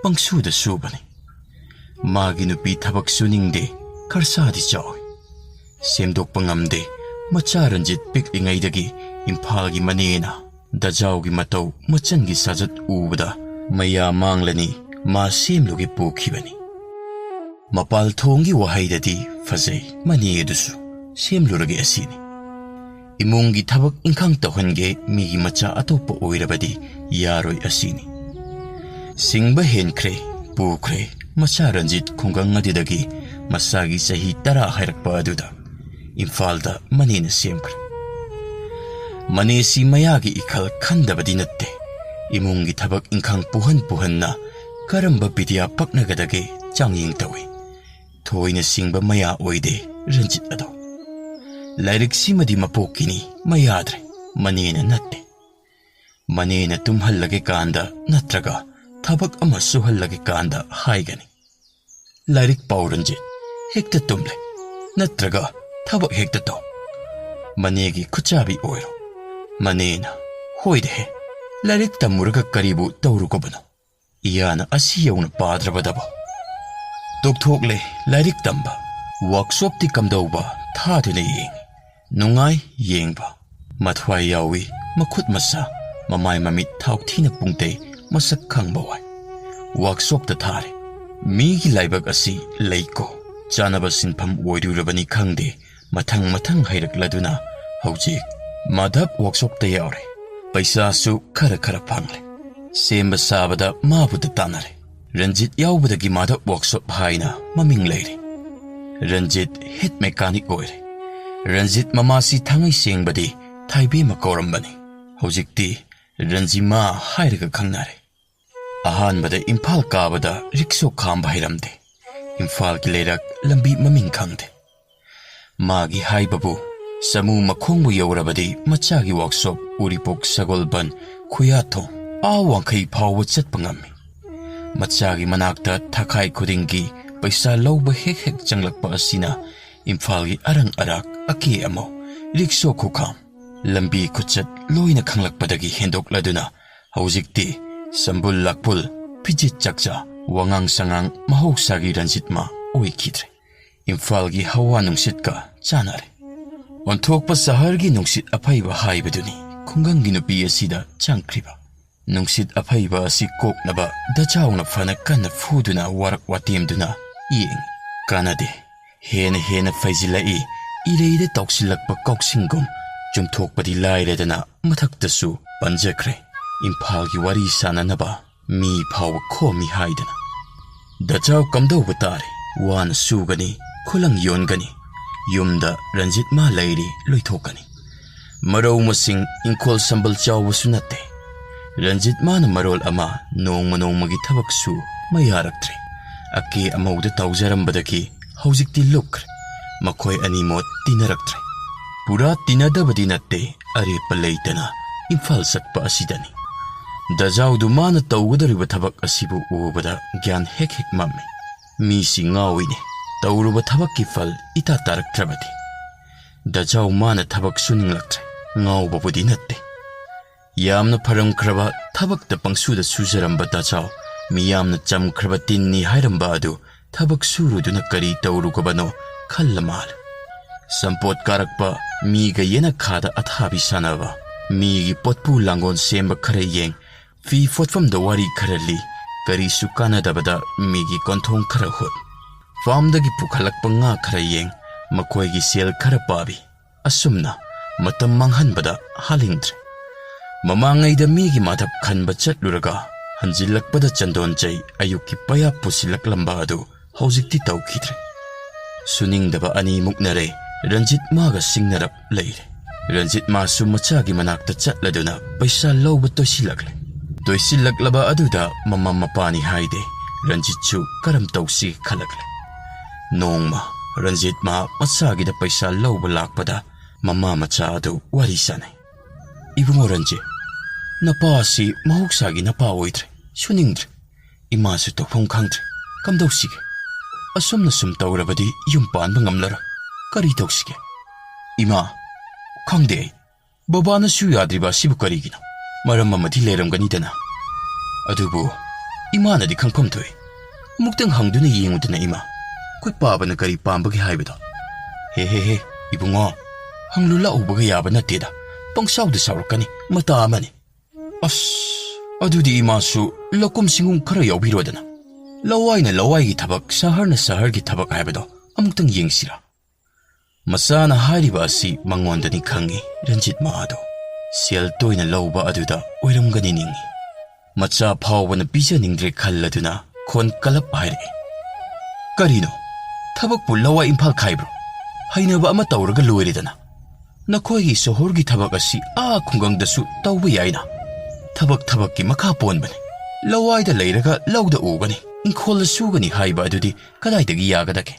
ꯄꯪꯁꯨꯗ ꯁꯨꯕꯅꯤ꯫ ꯃꯥꯒꯤ ꯅꯨꯄꯤ ꯊꯕꯛ ꯁꯨꯅꯤꯡꯗꯦ, ꯈꯔꯁꯥꯗꯤ ꯆꯥꯎꯏ꯫ ꯁꯦꯝꯗꯣꯛꯄ ꯉꯝꯗꯦ꯫ ꯃꯆꯥ ꯔꯟꯖꯤꯠ ꯄꯤꯛꯂꯤꯉꯩꯗꯒꯤ ꯏꯝꯐꯥꯜꯒꯤ ꯃꯅꯦꯅ ꯗꯖꯥꯎꯒꯤ ꯃꯇꯧ ꯃꯆꯟꯒꯤ ꯁꯥꯖꯠ ꯎꯕꯗ ꯃꯌꯥ ꯃꯥꯡꯂꯅꯤ, ꯃꯥ ꯁꯦꯝꯂꯨꯒꯦ ꯄꯨꯈꯤꯕꯅꯤ꯫ ꯃꯄꯥꯜ ꯊꯣꯡꯒꯤ ꯋꯥꯍꯩꯗꯗꯤ ꯐꯖꯩ, ꯃꯅꯦ ꯑꯗꯨꯁꯨ ꯁꯦꯝꯂꯨꯔꯒꯦ ꯑꯁꯤꯅꯤ꯫ ꯏꯃꯨꯡꯒꯤ ꯊꯕꯛ ꯏꯪꯈꯥꯡ ꯇꯧꯍꯟꯒꯦ, ꯃꯤꯒꯤ ꯃꯆꯥ ꯑꯇꯣꯞꯄ ꯑꯣꯏꯔꯕꯗꯤ ꯌꯥꯔꯣꯏ ꯑꯁꯤꯅꯤ꯫ ꯁꯤꯡꯕ ꯍꯦꯟꯈ꯭ꯔꯦ, ꯄꯨꯈ꯭ꯔꯦ꯫ ꯃꯆꯥ ꯔꯟꯖꯤꯠ ꯈꯨꯡꯒꯪ ꯑꯗꯨꯗꯒꯤ ꯃꯁꯥꯒꯤ ꯆꯍꯤ ꯇꯔꯥ ꯍꯥꯏꯔꯛꯄ ꯑꯗꯨꯗ ꯏꯝꯐꯥꯜꯗ ꯃꯅꯦꯅ ꯁꯦꯝꯈ꯭ꯔꯦ꯫ ꯃꯅꯦꯁꯤ ꯃꯌꯥꯒꯤ ꯏꯈꯜ ꯈꯟꯗꯕꯗꯤ ꯅꯠꯇꯦ꯫ ꯏꯃꯨꯡꯒꯤ ꯊꯕꯛ ꯏꯪꯈꯥꯡ ꯄꯨꯍꯟ ꯄꯨꯍꯟꯅ ꯀꯔꯝꯕ ꯕꯤꯗ꯭ꯌꯥ ꯄꯛꯅꯒꯗꯒꯦ ꯆꯥꯡꯌꯦꯡ ꯇꯧꯏ꯫ ꯊꯣꯏꯅ ꯁꯤꯡꯕ ꯃꯌꯥ ꯑꯣꯏꯗꯦ ꯔꯟꯖꯤꯠ ꯑꯗꯣ꯫ ꯂꯥꯏꯔꯤꯛꯁꯤꯃꯗꯤ ꯃꯄꯣꯛꯀꯤꯅꯤ, ꯃꯌꯥꯗ꯭ꯔꯦ, ꯃꯅꯦꯅ ꯅꯠꯇꯦ꯫ ꯃꯅꯦꯅ ꯇꯨꯝꯍꯜꯂꯒꯦ ꯀꯥꯟꯗ ꯅꯠꯇ꯭ꯔꯒ ꯊꯕꯛ ꯑꯃ ꯁꯨꯍꯜꯂꯒꯦ ꯀꯥꯟꯗ ꯍꯥꯏꯒꯅꯤ, "ꯂꯥꯏꯔꯤꯛ ꯄꯥꯎ ꯔꯟꯖꯤꯠ, ꯍꯦꯛꯇ ꯇꯨꯝꯂꯦ, ꯅꯠꯇ꯭ꯔꯒ ꯊꯕꯛ ꯍꯦꯛꯇ ꯇꯧ"꯫ ꯃꯅꯦꯒꯤ ꯈꯨꯠꯆꯥꯕꯤ ꯑꯣꯏꯔꯣ꯫ ꯃꯅꯦꯅ, "ꯍꯣꯏꯗꯍꯦ, ꯂꯥꯏꯔꯤꯛ ꯇꯝꯃꯨꯔꯒ ꯀꯔꯤꯕꯨ ꯇꯧꯔꯨꯒꯕꯅꯣ? ꯏꯌꯥꯅ ꯑꯁꯤ ꯌꯧꯅ ꯄꯥꯗ꯭ꯔꯕꯗꯕꯣ?" ꯇꯣꯛꯊꯣꯛꯂꯦ ꯂꯥꯏꯔꯤꯛ ꯇꯝꯕ꯫ ꯋꯥꯔꯛꯁꯣꯞꯇꯤ ꯀꯝꯗꯧꯕ? ꯊꯥꯗꯨꯅ ꯌꯦꯡꯉꯤ꯫ ꯅꯨꯡꯉꯥꯏ ꯌꯦꯡꯕ꯫ ꯃꯊ꯭ꯋꯥꯏ ꯌꯥꯎꯏ, ꯃꯈꯨꯠ ꯃꯁꯥ, ꯃꯃꯥꯏ ꯃꯃꯤꯠ ꯊꯥꯎ ꯊꯤꯅ ꯄꯨꯡꯇꯩ, ꯃꯁꯛ ꯈꯪꯕ ꯋꯥꯏ꯫ ꯋꯥꯔꯛꯁꯣꯞꯇ ꯊꯥꯔꯦ꯫ ꯃꯤꯒꯤ ꯂꯥꯏꯕꯛ ꯑꯁꯤ ꯂꯩꯀꯣ꯫ ꯆꯥꯅꯕ ꯁꯤꯟꯐꯝ ꯑꯣꯏꯔꯨꯔꯕꯅꯤ ꯈꯪꯗꯦ, ꯃꯊꯪ ꯃꯊꯪ ꯍꯩꯔꯛꯂꯗꯨꯅ ꯍꯧꯖꯤꯛ ꯃꯥꯙꯕ ꯋꯥꯔꯛꯁꯣꯞꯇ ꯌꯥꯎꯔꯦ꯫ ꯄꯩꯁꯥꯁꯨ ꯈꯔ ꯈꯔ ꯐꯪꯂꯦ꯫ ꯁꯦꯝꯕ ꯁꯥꯕꯗ ꯃꯥꯕꯨꯗ ꯇꯥꯟꯅꯔꯦ꯫ ꯔꯟꯖꯤꯠ ꯌꯥꯎꯕꯗꯒꯤ ꯃꯥꯙꯕ ꯋꯥꯔꯛꯁꯣꯞ ꯍꯥꯏꯅ ꯃꯃꯤꯡ ꯂꯩꯔꯦ꯫ ꯔꯟꯖꯤꯠ ꯍꯦꯗ ꯃꯦꯀꯥꯅꯤꯛ ꯑꯣꯏꯔꯦ꯫ ꯔꯟꯖꯤꯠ ꯃꯃꯥꯁꯤ ꯊꯥꯡꯉꯩ ꯁꯦꯡꯕꯗꯤ ꯊꯥꯏꯕꯦꯝꯃ ꯀꯧꯔꯝꯕꯅꯤ꯫ ꯍꯧꯖꯤꯛꯇꯤ ꯔꯟꯖꯤꯃꯥ ꯍꯥꯏꯔꯒ ꯈꯪꯅꯔꯦ꯫ ꯑꯍꯥꯟꯕꯗ ꯏꯝꯐꯥꯜ ꯀꯥꯕꯗ ꯔꯤꯛꯁꯣ ꯈꯥꯝꯕ ꯍꯩꯔꯝꯗꯦ꯫ ꯏꯝꯐꯥꯜꯒꯤ ꯂꯩꯔꯛ ꯂꯝꯕꯤ ꯃꯃꯤꯡ ꯈꯪꯗꯦ꯫ ꯃꯥꯒꯤ ꯍꯥꯏꯕꯕꯨ ꯁꯥꯃꯨ ꯃꯈꯣꯡꯕꯨ ꯌꯧꯔꯕꯗꯤ ꯃꯆꯥꯒꯤ ꯋꯥꯔꯛꯁꯣꯞ ꯎꯔꯤꯄꯣꯛ, ꯁꯒꯣꯜꯕꯟ, ꯈꯨꯌꯥꯊꯣꯡ, ꯑꯥ ꯋꯥꯡꯈꯩ ꯐꯥꯎꯕ ꯆꯠꯄ ꯉꯝꯃꯤ꯫ ꯃꯆꯥꯒꯤ ꯃꯅꯥꯛꯇ ꯊꯥꯈꯥꯏ ꯈꯨꯗꯤꯡꯒꯤ ꯄꯩꯁꯥ ꯂꯧꯕ ꯍꯦꯛ ꯍꯦꯛ ꯆꯪꯂꯛꯄ ꯑꯁꯤꯅ ꯏꯝꯐꯥꯜꯒꯤ ꯑꯔꯪ ꯑꯔꯥꯛ, ꯑꯀꯦ ꯑꯃꯧ, ꯔꯤꯛꯁꯣ ꯈꯨꯈꯥꯝ, ꯂꯝꯕꯤ ꯈꯨꯆꯠ ꯂꯣꯏꯅ ꯈꯪꯂꯛꯄꯗꯒꯤ ꯍꯦꯟꯗꯣꯛꯂꯗꯨꯅ ꯍꯧꯖꯤꯛꯇꯤ ꯁꯝꯕꯨꯜ ꯂꯥꯛꯄꯨꯜ, ꯐꯤꯖꯦꯠ ꯆꯥꯛꯆꯥ, ꯋꯥꯉꯥꯡ ꯁꯉꯥꯡ ꯃꯍꯧꯁꯥꯒꯤ ꯔꯟꯖꯤꯠꯃ ꯑꯣꯏꯈꯤꯗ꯭ꯔꯦ꯫ ꯏꯝꯐꯥꯜꯒꯤ ꯍꯋꯥ ꯅꯨꯡꯁꯤꯠꯀ ꯆꯥꯟꯅꯔꯦ꯫ ꯑꯣꯟꯊꯣꯛꯄ ꯁꯍꯔꯒꯤ ꯅꯨꯡꯁꯤꯠ ꯑꯐꯩꯕ ꯍꯥꯏꯕꯗꯨꯅꯤ ꯈꯨꯡꯒꯪꯒꯤ ꯅꯨꯄꯤ ꯑꯁꯤꯗ ꯆꯪꯈ꯭ꯔꯤꯕ꯫ ꯅꯨꯡꯁꯤꯠ ꯑꯐꯩꯕ ꯑꯁꯤ ꯀꯣꯛꯅꯕ ꯗꯆꯥꯎꯅ ꯐꯅ ꯀꯟꯅ ꯐꯨꯗꯨꯅ ꯋꯥꯔꯛ ꯋꯥꯇꯦꯝꯗꯨꯅ ꯌꯦꯡꯉꯤ꯫ ꯀꯥꯟꯅꯗꯦ꯫ ꯍꯦꯟꯅ ꯍꯦꯟꯅ ꯐꯩꯖꯤꯜꯂꯛꯏ꯫ ꯏꯔꯩꯗ ꯇꯥꯎꯁꯤꯜꯂꯛꯄ ꯀꯥꯎꯁꯤꯡꯒꯨꯝ ꯆꯨꯝꯊꯣꯛꯄꯗꯤ ꯂꯥꯏꯔꯗꯅ ꯃꯊꯛꯇꯁꯨ ꯄꯟꯖꯈ꯭ꯔꯦ꯫ ꯏꯝꯐꯥꯜꯒꯤ ꯋꯥꯔꯤ ꯁꯥꯟꯅꯅꯕ ꯃꯤ ꯐꯥꯎꯕ ꯈꯣꯝꯃꯤ ꯍꯥꯏꯗꯅ꯫ ꯗꯆꯥꯎ ꯀꯝꯗꯧꯕ ꯇꯥꯔꯦ? ꯋꯥꯅ ꯁꯨꯒꯅꯤ, ꯈꯨꯂꯪ ꯌꯣꯟꯒꯅꯤ꯫ ꯌꯨꯝꯗ ꯔꯟꯖꯤꯠ ꯃꯥ ꯂꯩꯔꯤ, ꯂꯣꯏꯊꯣꯛꯀꯅꯤ꯫ ꯃꯔꯧ ꯃꯁꯤꯡ ꯏꯪꯈꯣꯜ ꯁꯝꯕꯜ ꯆꯥꯎꯕꯁꯨ ꯅꯠꯇꯦ꯫ ꯔꯟꯖꯤꯠ ꯃꯥꯅ ꯃꯔꯣꯜ ꯑꯃ ꯅꯣꯡꯃ ꯅꯣꯡꯃꯒꯤ ꯊꯕꯛꯁꯨ ꯃꯌꯥꯔꯛꯇ꯭ꯔꯦ꯫ ꯑꯀꯦ ꯑꯃꯧꯗ ꯇꯧꯖꯔꯝꯕꯗꯒꯤ ꯍꯧꯖꯤꯛꯇꯤ ꯂꯨꯞꯈ꯭ꯔꯦ꯫ ꯃꯈꯣꯏ ꯑꯅꯤꯃꯣꯠ ꯇꯤꯟꯅꯔꯛꯇ꯭ꯔꯦ꯫ ꯄꯨꯔꯥ ꯇꯤꯟꯅꯗꯕꯗꯤ ꯅꯠꯇꯦ, ꯑꯔꯦꯞꯄ ꯂꯩꯇꯅ ꯏꯝꯐꯥꯜ ꯆꯠꯄ ꯑꯁꯤꯗꯅꯤ꯫ ꯗꯖꯥꯎꯗꯨ ꯃꯥꯅ ꯇꯧꯒꯗꯧꯔꯤꯕ ꯊꯕꯛ ꯑꯁꯤꯕꯨ ꯎꯕꯗ ꯒ꯭ꯌꯥꯟ ꯍꯦꯛ ꯍꯦꯛ ꯃꯝꯃꯤ꯫ ꯃꯤꯁꯤ ꯉꯥꯎꯏꯅꯦ, ꯇꯧꯔꯨꯕ ꯊꯕꯛꯀꯤ ꯐꯜ ꯏꯇꯥ ꯇꯥꯔꯛꯇ꯭ꯔꯕꯗꯤ꯫ ꯗꯖꯥꯎ ꯃꯥꯅ ꯊꯕꯛ ꯁꯨꯅꯤꯡꯂꯛꯇ꯭ꯔꯦ꯫ ꯉꯥꯎꯕꯕꯨꯗꯤ ꯅꯠꯇꯦ꯫ ꯌꯥꯝꯅ ꯐꯔꯝꯈ꯭ꯔꯕ ꯊꯕꯛꯇ ꯄꯪꯁꯨꯗ ꯁꯨꯖꯔꯝꯕ ꯗꯖꯥꯎ, ꯃꯤꯌꯥꯝꯅ ꯆꯝꯈ꯭ꯔꯕ ꯇꯤꯟꯅꯤ ꯍꯥꯏꯔꯝꯕ ꯑꯗꯨ ꯊꯕꯛ ꯁꯨꯔꯨꯗꯨꯅ ꯀꯔꯤ ꯇꯧꯔꯨꯒꯕꯅꯣ ꯈꯜꯂ ꯃꯥꯜꯂꯦ꯫ ꯁꯝꯄꯣꯠ ꯀꯥꯔꯛꯄ, ꯃꯤꯒ ꯌꯦꯅꯈꯥꯗ ꯑꯊꯥꯕꯤ ꯁꯥꯟꯅꯕ, ꯃꯤꯒꯤ ꯄꯣꯠꯄꯨ ꯂꯥꯡꯒꯣꯜ ꯁꯦꯝꯕ ꯈꯔ ꯌꯦꯡ, ꯐꯤ ꯐꯣꯠꯐꯝꯗ ꯋꯥꯔꯤ ꯈꯔ ꯂꯤ, ꯀꯔꯤꯁꯨ ꯀꯥꯟꯅꯗꯕꯗ ꯃꯤꯒꯤ ꯀꯣꯟꯊꯣꯡ ꯈꯔ ꯍꯨꯠ, ꯐꯥꯝꯗꯒꯤ ꯄꯨꯈꯠꯂꯛꯄ ꯉꯥ ꯈꯔ ꯌꯦꯡ, ꯃꯈꯣꯏꯒꯤ ꯁꯦꯜ ꯈꯔ ꯄꯥꯕꯤ꯫ ꯑꯁꯨꯝꯅ ꯃꯇꯝ ꯃꯥꯡꯍꯟꯕꯗ ꯍꯥꯜꯂꯤꯡꯗ꯭ꯔꯦ꯫ ꯃꯃꯥꯡꯉꯩꯗ ꯃꯤꯒꯤ ꯃꯥꯙꯕ ꯈꯟꯕ ꯆꯠꯂꯨꯔꯒ ꯍꯟꯖꯤꯜꯂꯛꯄꯗ ꯆꯟꯗꯣꯟ ꯆꯩ ꯑꯌꯨꯛꯀꯤ ꯄꯌꯥ ꯄꯨꯁꯤꯜꯂꯛꯂꯝꯕ ꯑꯗꯨ ꯍꯧꯖꯤꯛꯇꯤ ꯇꯧꯈꯤꯗ꯭ꯔꯦ꯫ ꯁꯨꯅꯤꯡꯗꯕ ꯑꯅꯤ ꯃꯨꯛꯅꯔꯦ꯫ ꯔꯟꯖꯤꯠ ꯃꯥꯒ ꯁꯤꯡꯅꯔꯞ ꯂꯩꯔꯦ꯫ ꯔꯟꯖꯤꯠ ꯃꯥꯁꯨ ꯃꯆꯥꯒꯤ ꯃꯅꯥꯛꯇ ꯆꯠꯂꯗꯨꯅ ꯄꯩꯁꯥ ꯂꯧꯕ ꯇꯣꯏꯁꯤꯜꯂꯛꯂꯦ꯫ ꯇꯣꯏꯁꯤꯜꯂꯛꯂꯕ ꯑꯗꯨꯗ ꯃꯃꯥ ꯃꯄꯥꯅꯤ ꯍꯥꯏꯗꯦ꯫ ꯔꯟꯖꯤꯠꯁꯨ ꯀꯔꯝ ꯇꯧꯁꯤ ꯈꯜꯂꯛꯂꯦ꯫ ꯅꯣꯡꯃ ꯔꯟꯖꯤꯠ ꯃꯥ ꯃꯆꯥꯒꯤꯗ ꯄꯩꯁꯥ ꯂꯧꯕ ꯂꯥꯛꯄꯗ ꯃꯃꯥ ꯃꯆꯥ ꯑꯗꯨ ꯋꯥꯔꯤ ꯁꯥꯟꯅꯩ꯫ "ꯏꯕꯨꯡꯉꯣ ꯔꯟꯖꯤꯠ, ꯅꯄꯥ ꯑꯁꯤ ꯃꯍꯧꯁꯥꯒꯤ ꯅꯄꯥ ꯑꯣꯏꯗ꯭ꯔꯦ, ꯁꯨꯅꯤꯡꯗ꯭ꯔꯦ꯫ ꯏꯃꯥꯁꯨ ꯇꯧꯐꯝ ꯈꯪꯗ꯭ꯔꯦ꯫ ꯀꯝꯗꯧꯁꯤꯒꯦ? ꯑꯁꯨꯝꯅ ꯁꯨꯝ ꯇꯧꯔꯕꯗꯤ ꯌꯨꯝ ꯄꯥꯟꯕ ꯉꯝꯂꯔꯣꯏ꯫ ꯀꯔꯤ ꯇꯧꯁꯤꯒꯦ?" "ꯏꯃꯥ, ꯈꯪꯗꯦ ꯑꯩ꯫ ꯕꯕꯥꯅꯁꯨ ꯌꯥꯗ꯭ꯔꯤꯕ ꯑꯁꯤꯕꯨ ꯀꯔꯤꯒꯤꯅꯣ? ꯃꯔꯝ ꯑꯃꯗꯤ ꯂꯩꯔꯝꯒꯅꯤꯗꯅ꯫ ꯑꯗꯨꯕꯨ ꯏꯃꯥꯅꯗꯤ ꯈꯪꯐꯝ ꯊꯣꯛꯏ꯫ ꯑꯃꯨꯛꯇꯪ ꯍꯪꯗꯨꯅ ꯌꯦꯡꯉꯨꯗꯅ ꯏꯃꯥ꯫ ꯑꯩꯈꯣꯏ ꯄꯥꯕꯅ ꯀꯔꯤ ꯄꯥꯝꯕꯒꯦ ꯍꯥꯏꯕꯗꯣ?" "ꯍꯦ ꯍꯦ ꯍꯦ, ꯏꯕꯨꯡꯉꯣ, ꯍꯪꯂꯨ ꯂꯥꯛꯎꯕꯒ ꯌꯥꯕ ꯅꯠꯇꯦꯗ꯫ ꯄꯪꯁꯥꯎꯗ ꯁꯥꯎꯔꯛꯀꯅꯤ, ꯃꯇꯥ ꯑꯃꯅꯤ꯫ ꯑꯁ, ꯑꯗꯨꯗꯤ ꯏꯃꯥꯁꯨ ꯂꯧꯀꯨꯝ ꯁꯤꯡꯒꯨꯝ ꯈꯔ ꯌꯥꯎꯕꯤꯔꯣꯗꯅ꯫ ꯂꯋꯥꯏꯅ ꯂꯋꯥꯏꯒꯤ ꯊꯕꯛ, ꯁꯍꯔꯅ ꯁꯍꯔꯒꯤ ꯊꯕꯛ ꯍꯥꯏꯕꯗꯣ ꯑꯃꯨꯛꯇꯪ ꯌꯦꯡꯁꯤꯔꯥ?" ꯃꯆꯥꯅ ꯍꯥꯏꯔꯤꯕ ꯑꯁꯤ ꯃꯉꯣꯟꯗꯅꯤ ꯈꯪꯏ꯫ ꯔꯟꯖꯤꯠ ꯃꯥꯗꯣ ꯁꯦꯜ ꯇꯣꯏꯅ ꯂꯧꯕ ꯑꯗꯨꯗ ꯑꯣꯏꯔꯝꯒꯅꯤ ꯅꯤꯡꯏ꯫ ꯃꯆꯥ ꯐꯥꯎꯕꯅ ꯄꯤꯖꯅꯤꯡꯗ꯭ꯔꯦ ꯈꯜꯂꯗꯨꯅ ꯈꯣꯟ ꯀꯂꯞ ꯍꯥꯏꯔꯛꯏ꯫ "ꯀꯔꯤꯅꯣ? ꯊꯕꯛꯄꯨ ꯂꯋꯥꯏ ꯏꯝꯐꯥꯜ ꯈꯥꯏꯕ꯭ꯔꯣ? ꯍꯩꯅꯕ ꯑꯃ ꯇꯧꯔꯒ ꯂꯣꯏꯔꯦꯗꯅ꯫ ꯅꯈꯣꯏꯒꯤ ꯁꯣꯍꯣꯔꯒꯤ ꯊꯕꯛ ꯑꯁꯤ ꯑꯥ ꯈꯨꯡꯒꯪꯗꯁꯨ ꯇꯧꯕ ꯌꯥꯏꯅ꯫ ꯊꯕꯛ ꯊꯕꯛꯀꯤ ꯃꯈꯥ ꯄꯣꯟꯕꯅꯤ꯫ ꯂꯋꯥꯏꯗ ꯂꯩꯔꯒ ꯂꯧꯗ ꯎꯒꯅꯤ, ꯏꯪꯈꯣꯜꯗ ꯁꯨꯒꯅꯤ ꯍꯥꯏꯕ ꯑꯗꯨꯗꯤ ꯀꯗꯥꯏꯗꯒꯤ ꯌꯥꯒꯗꯒꯦ?"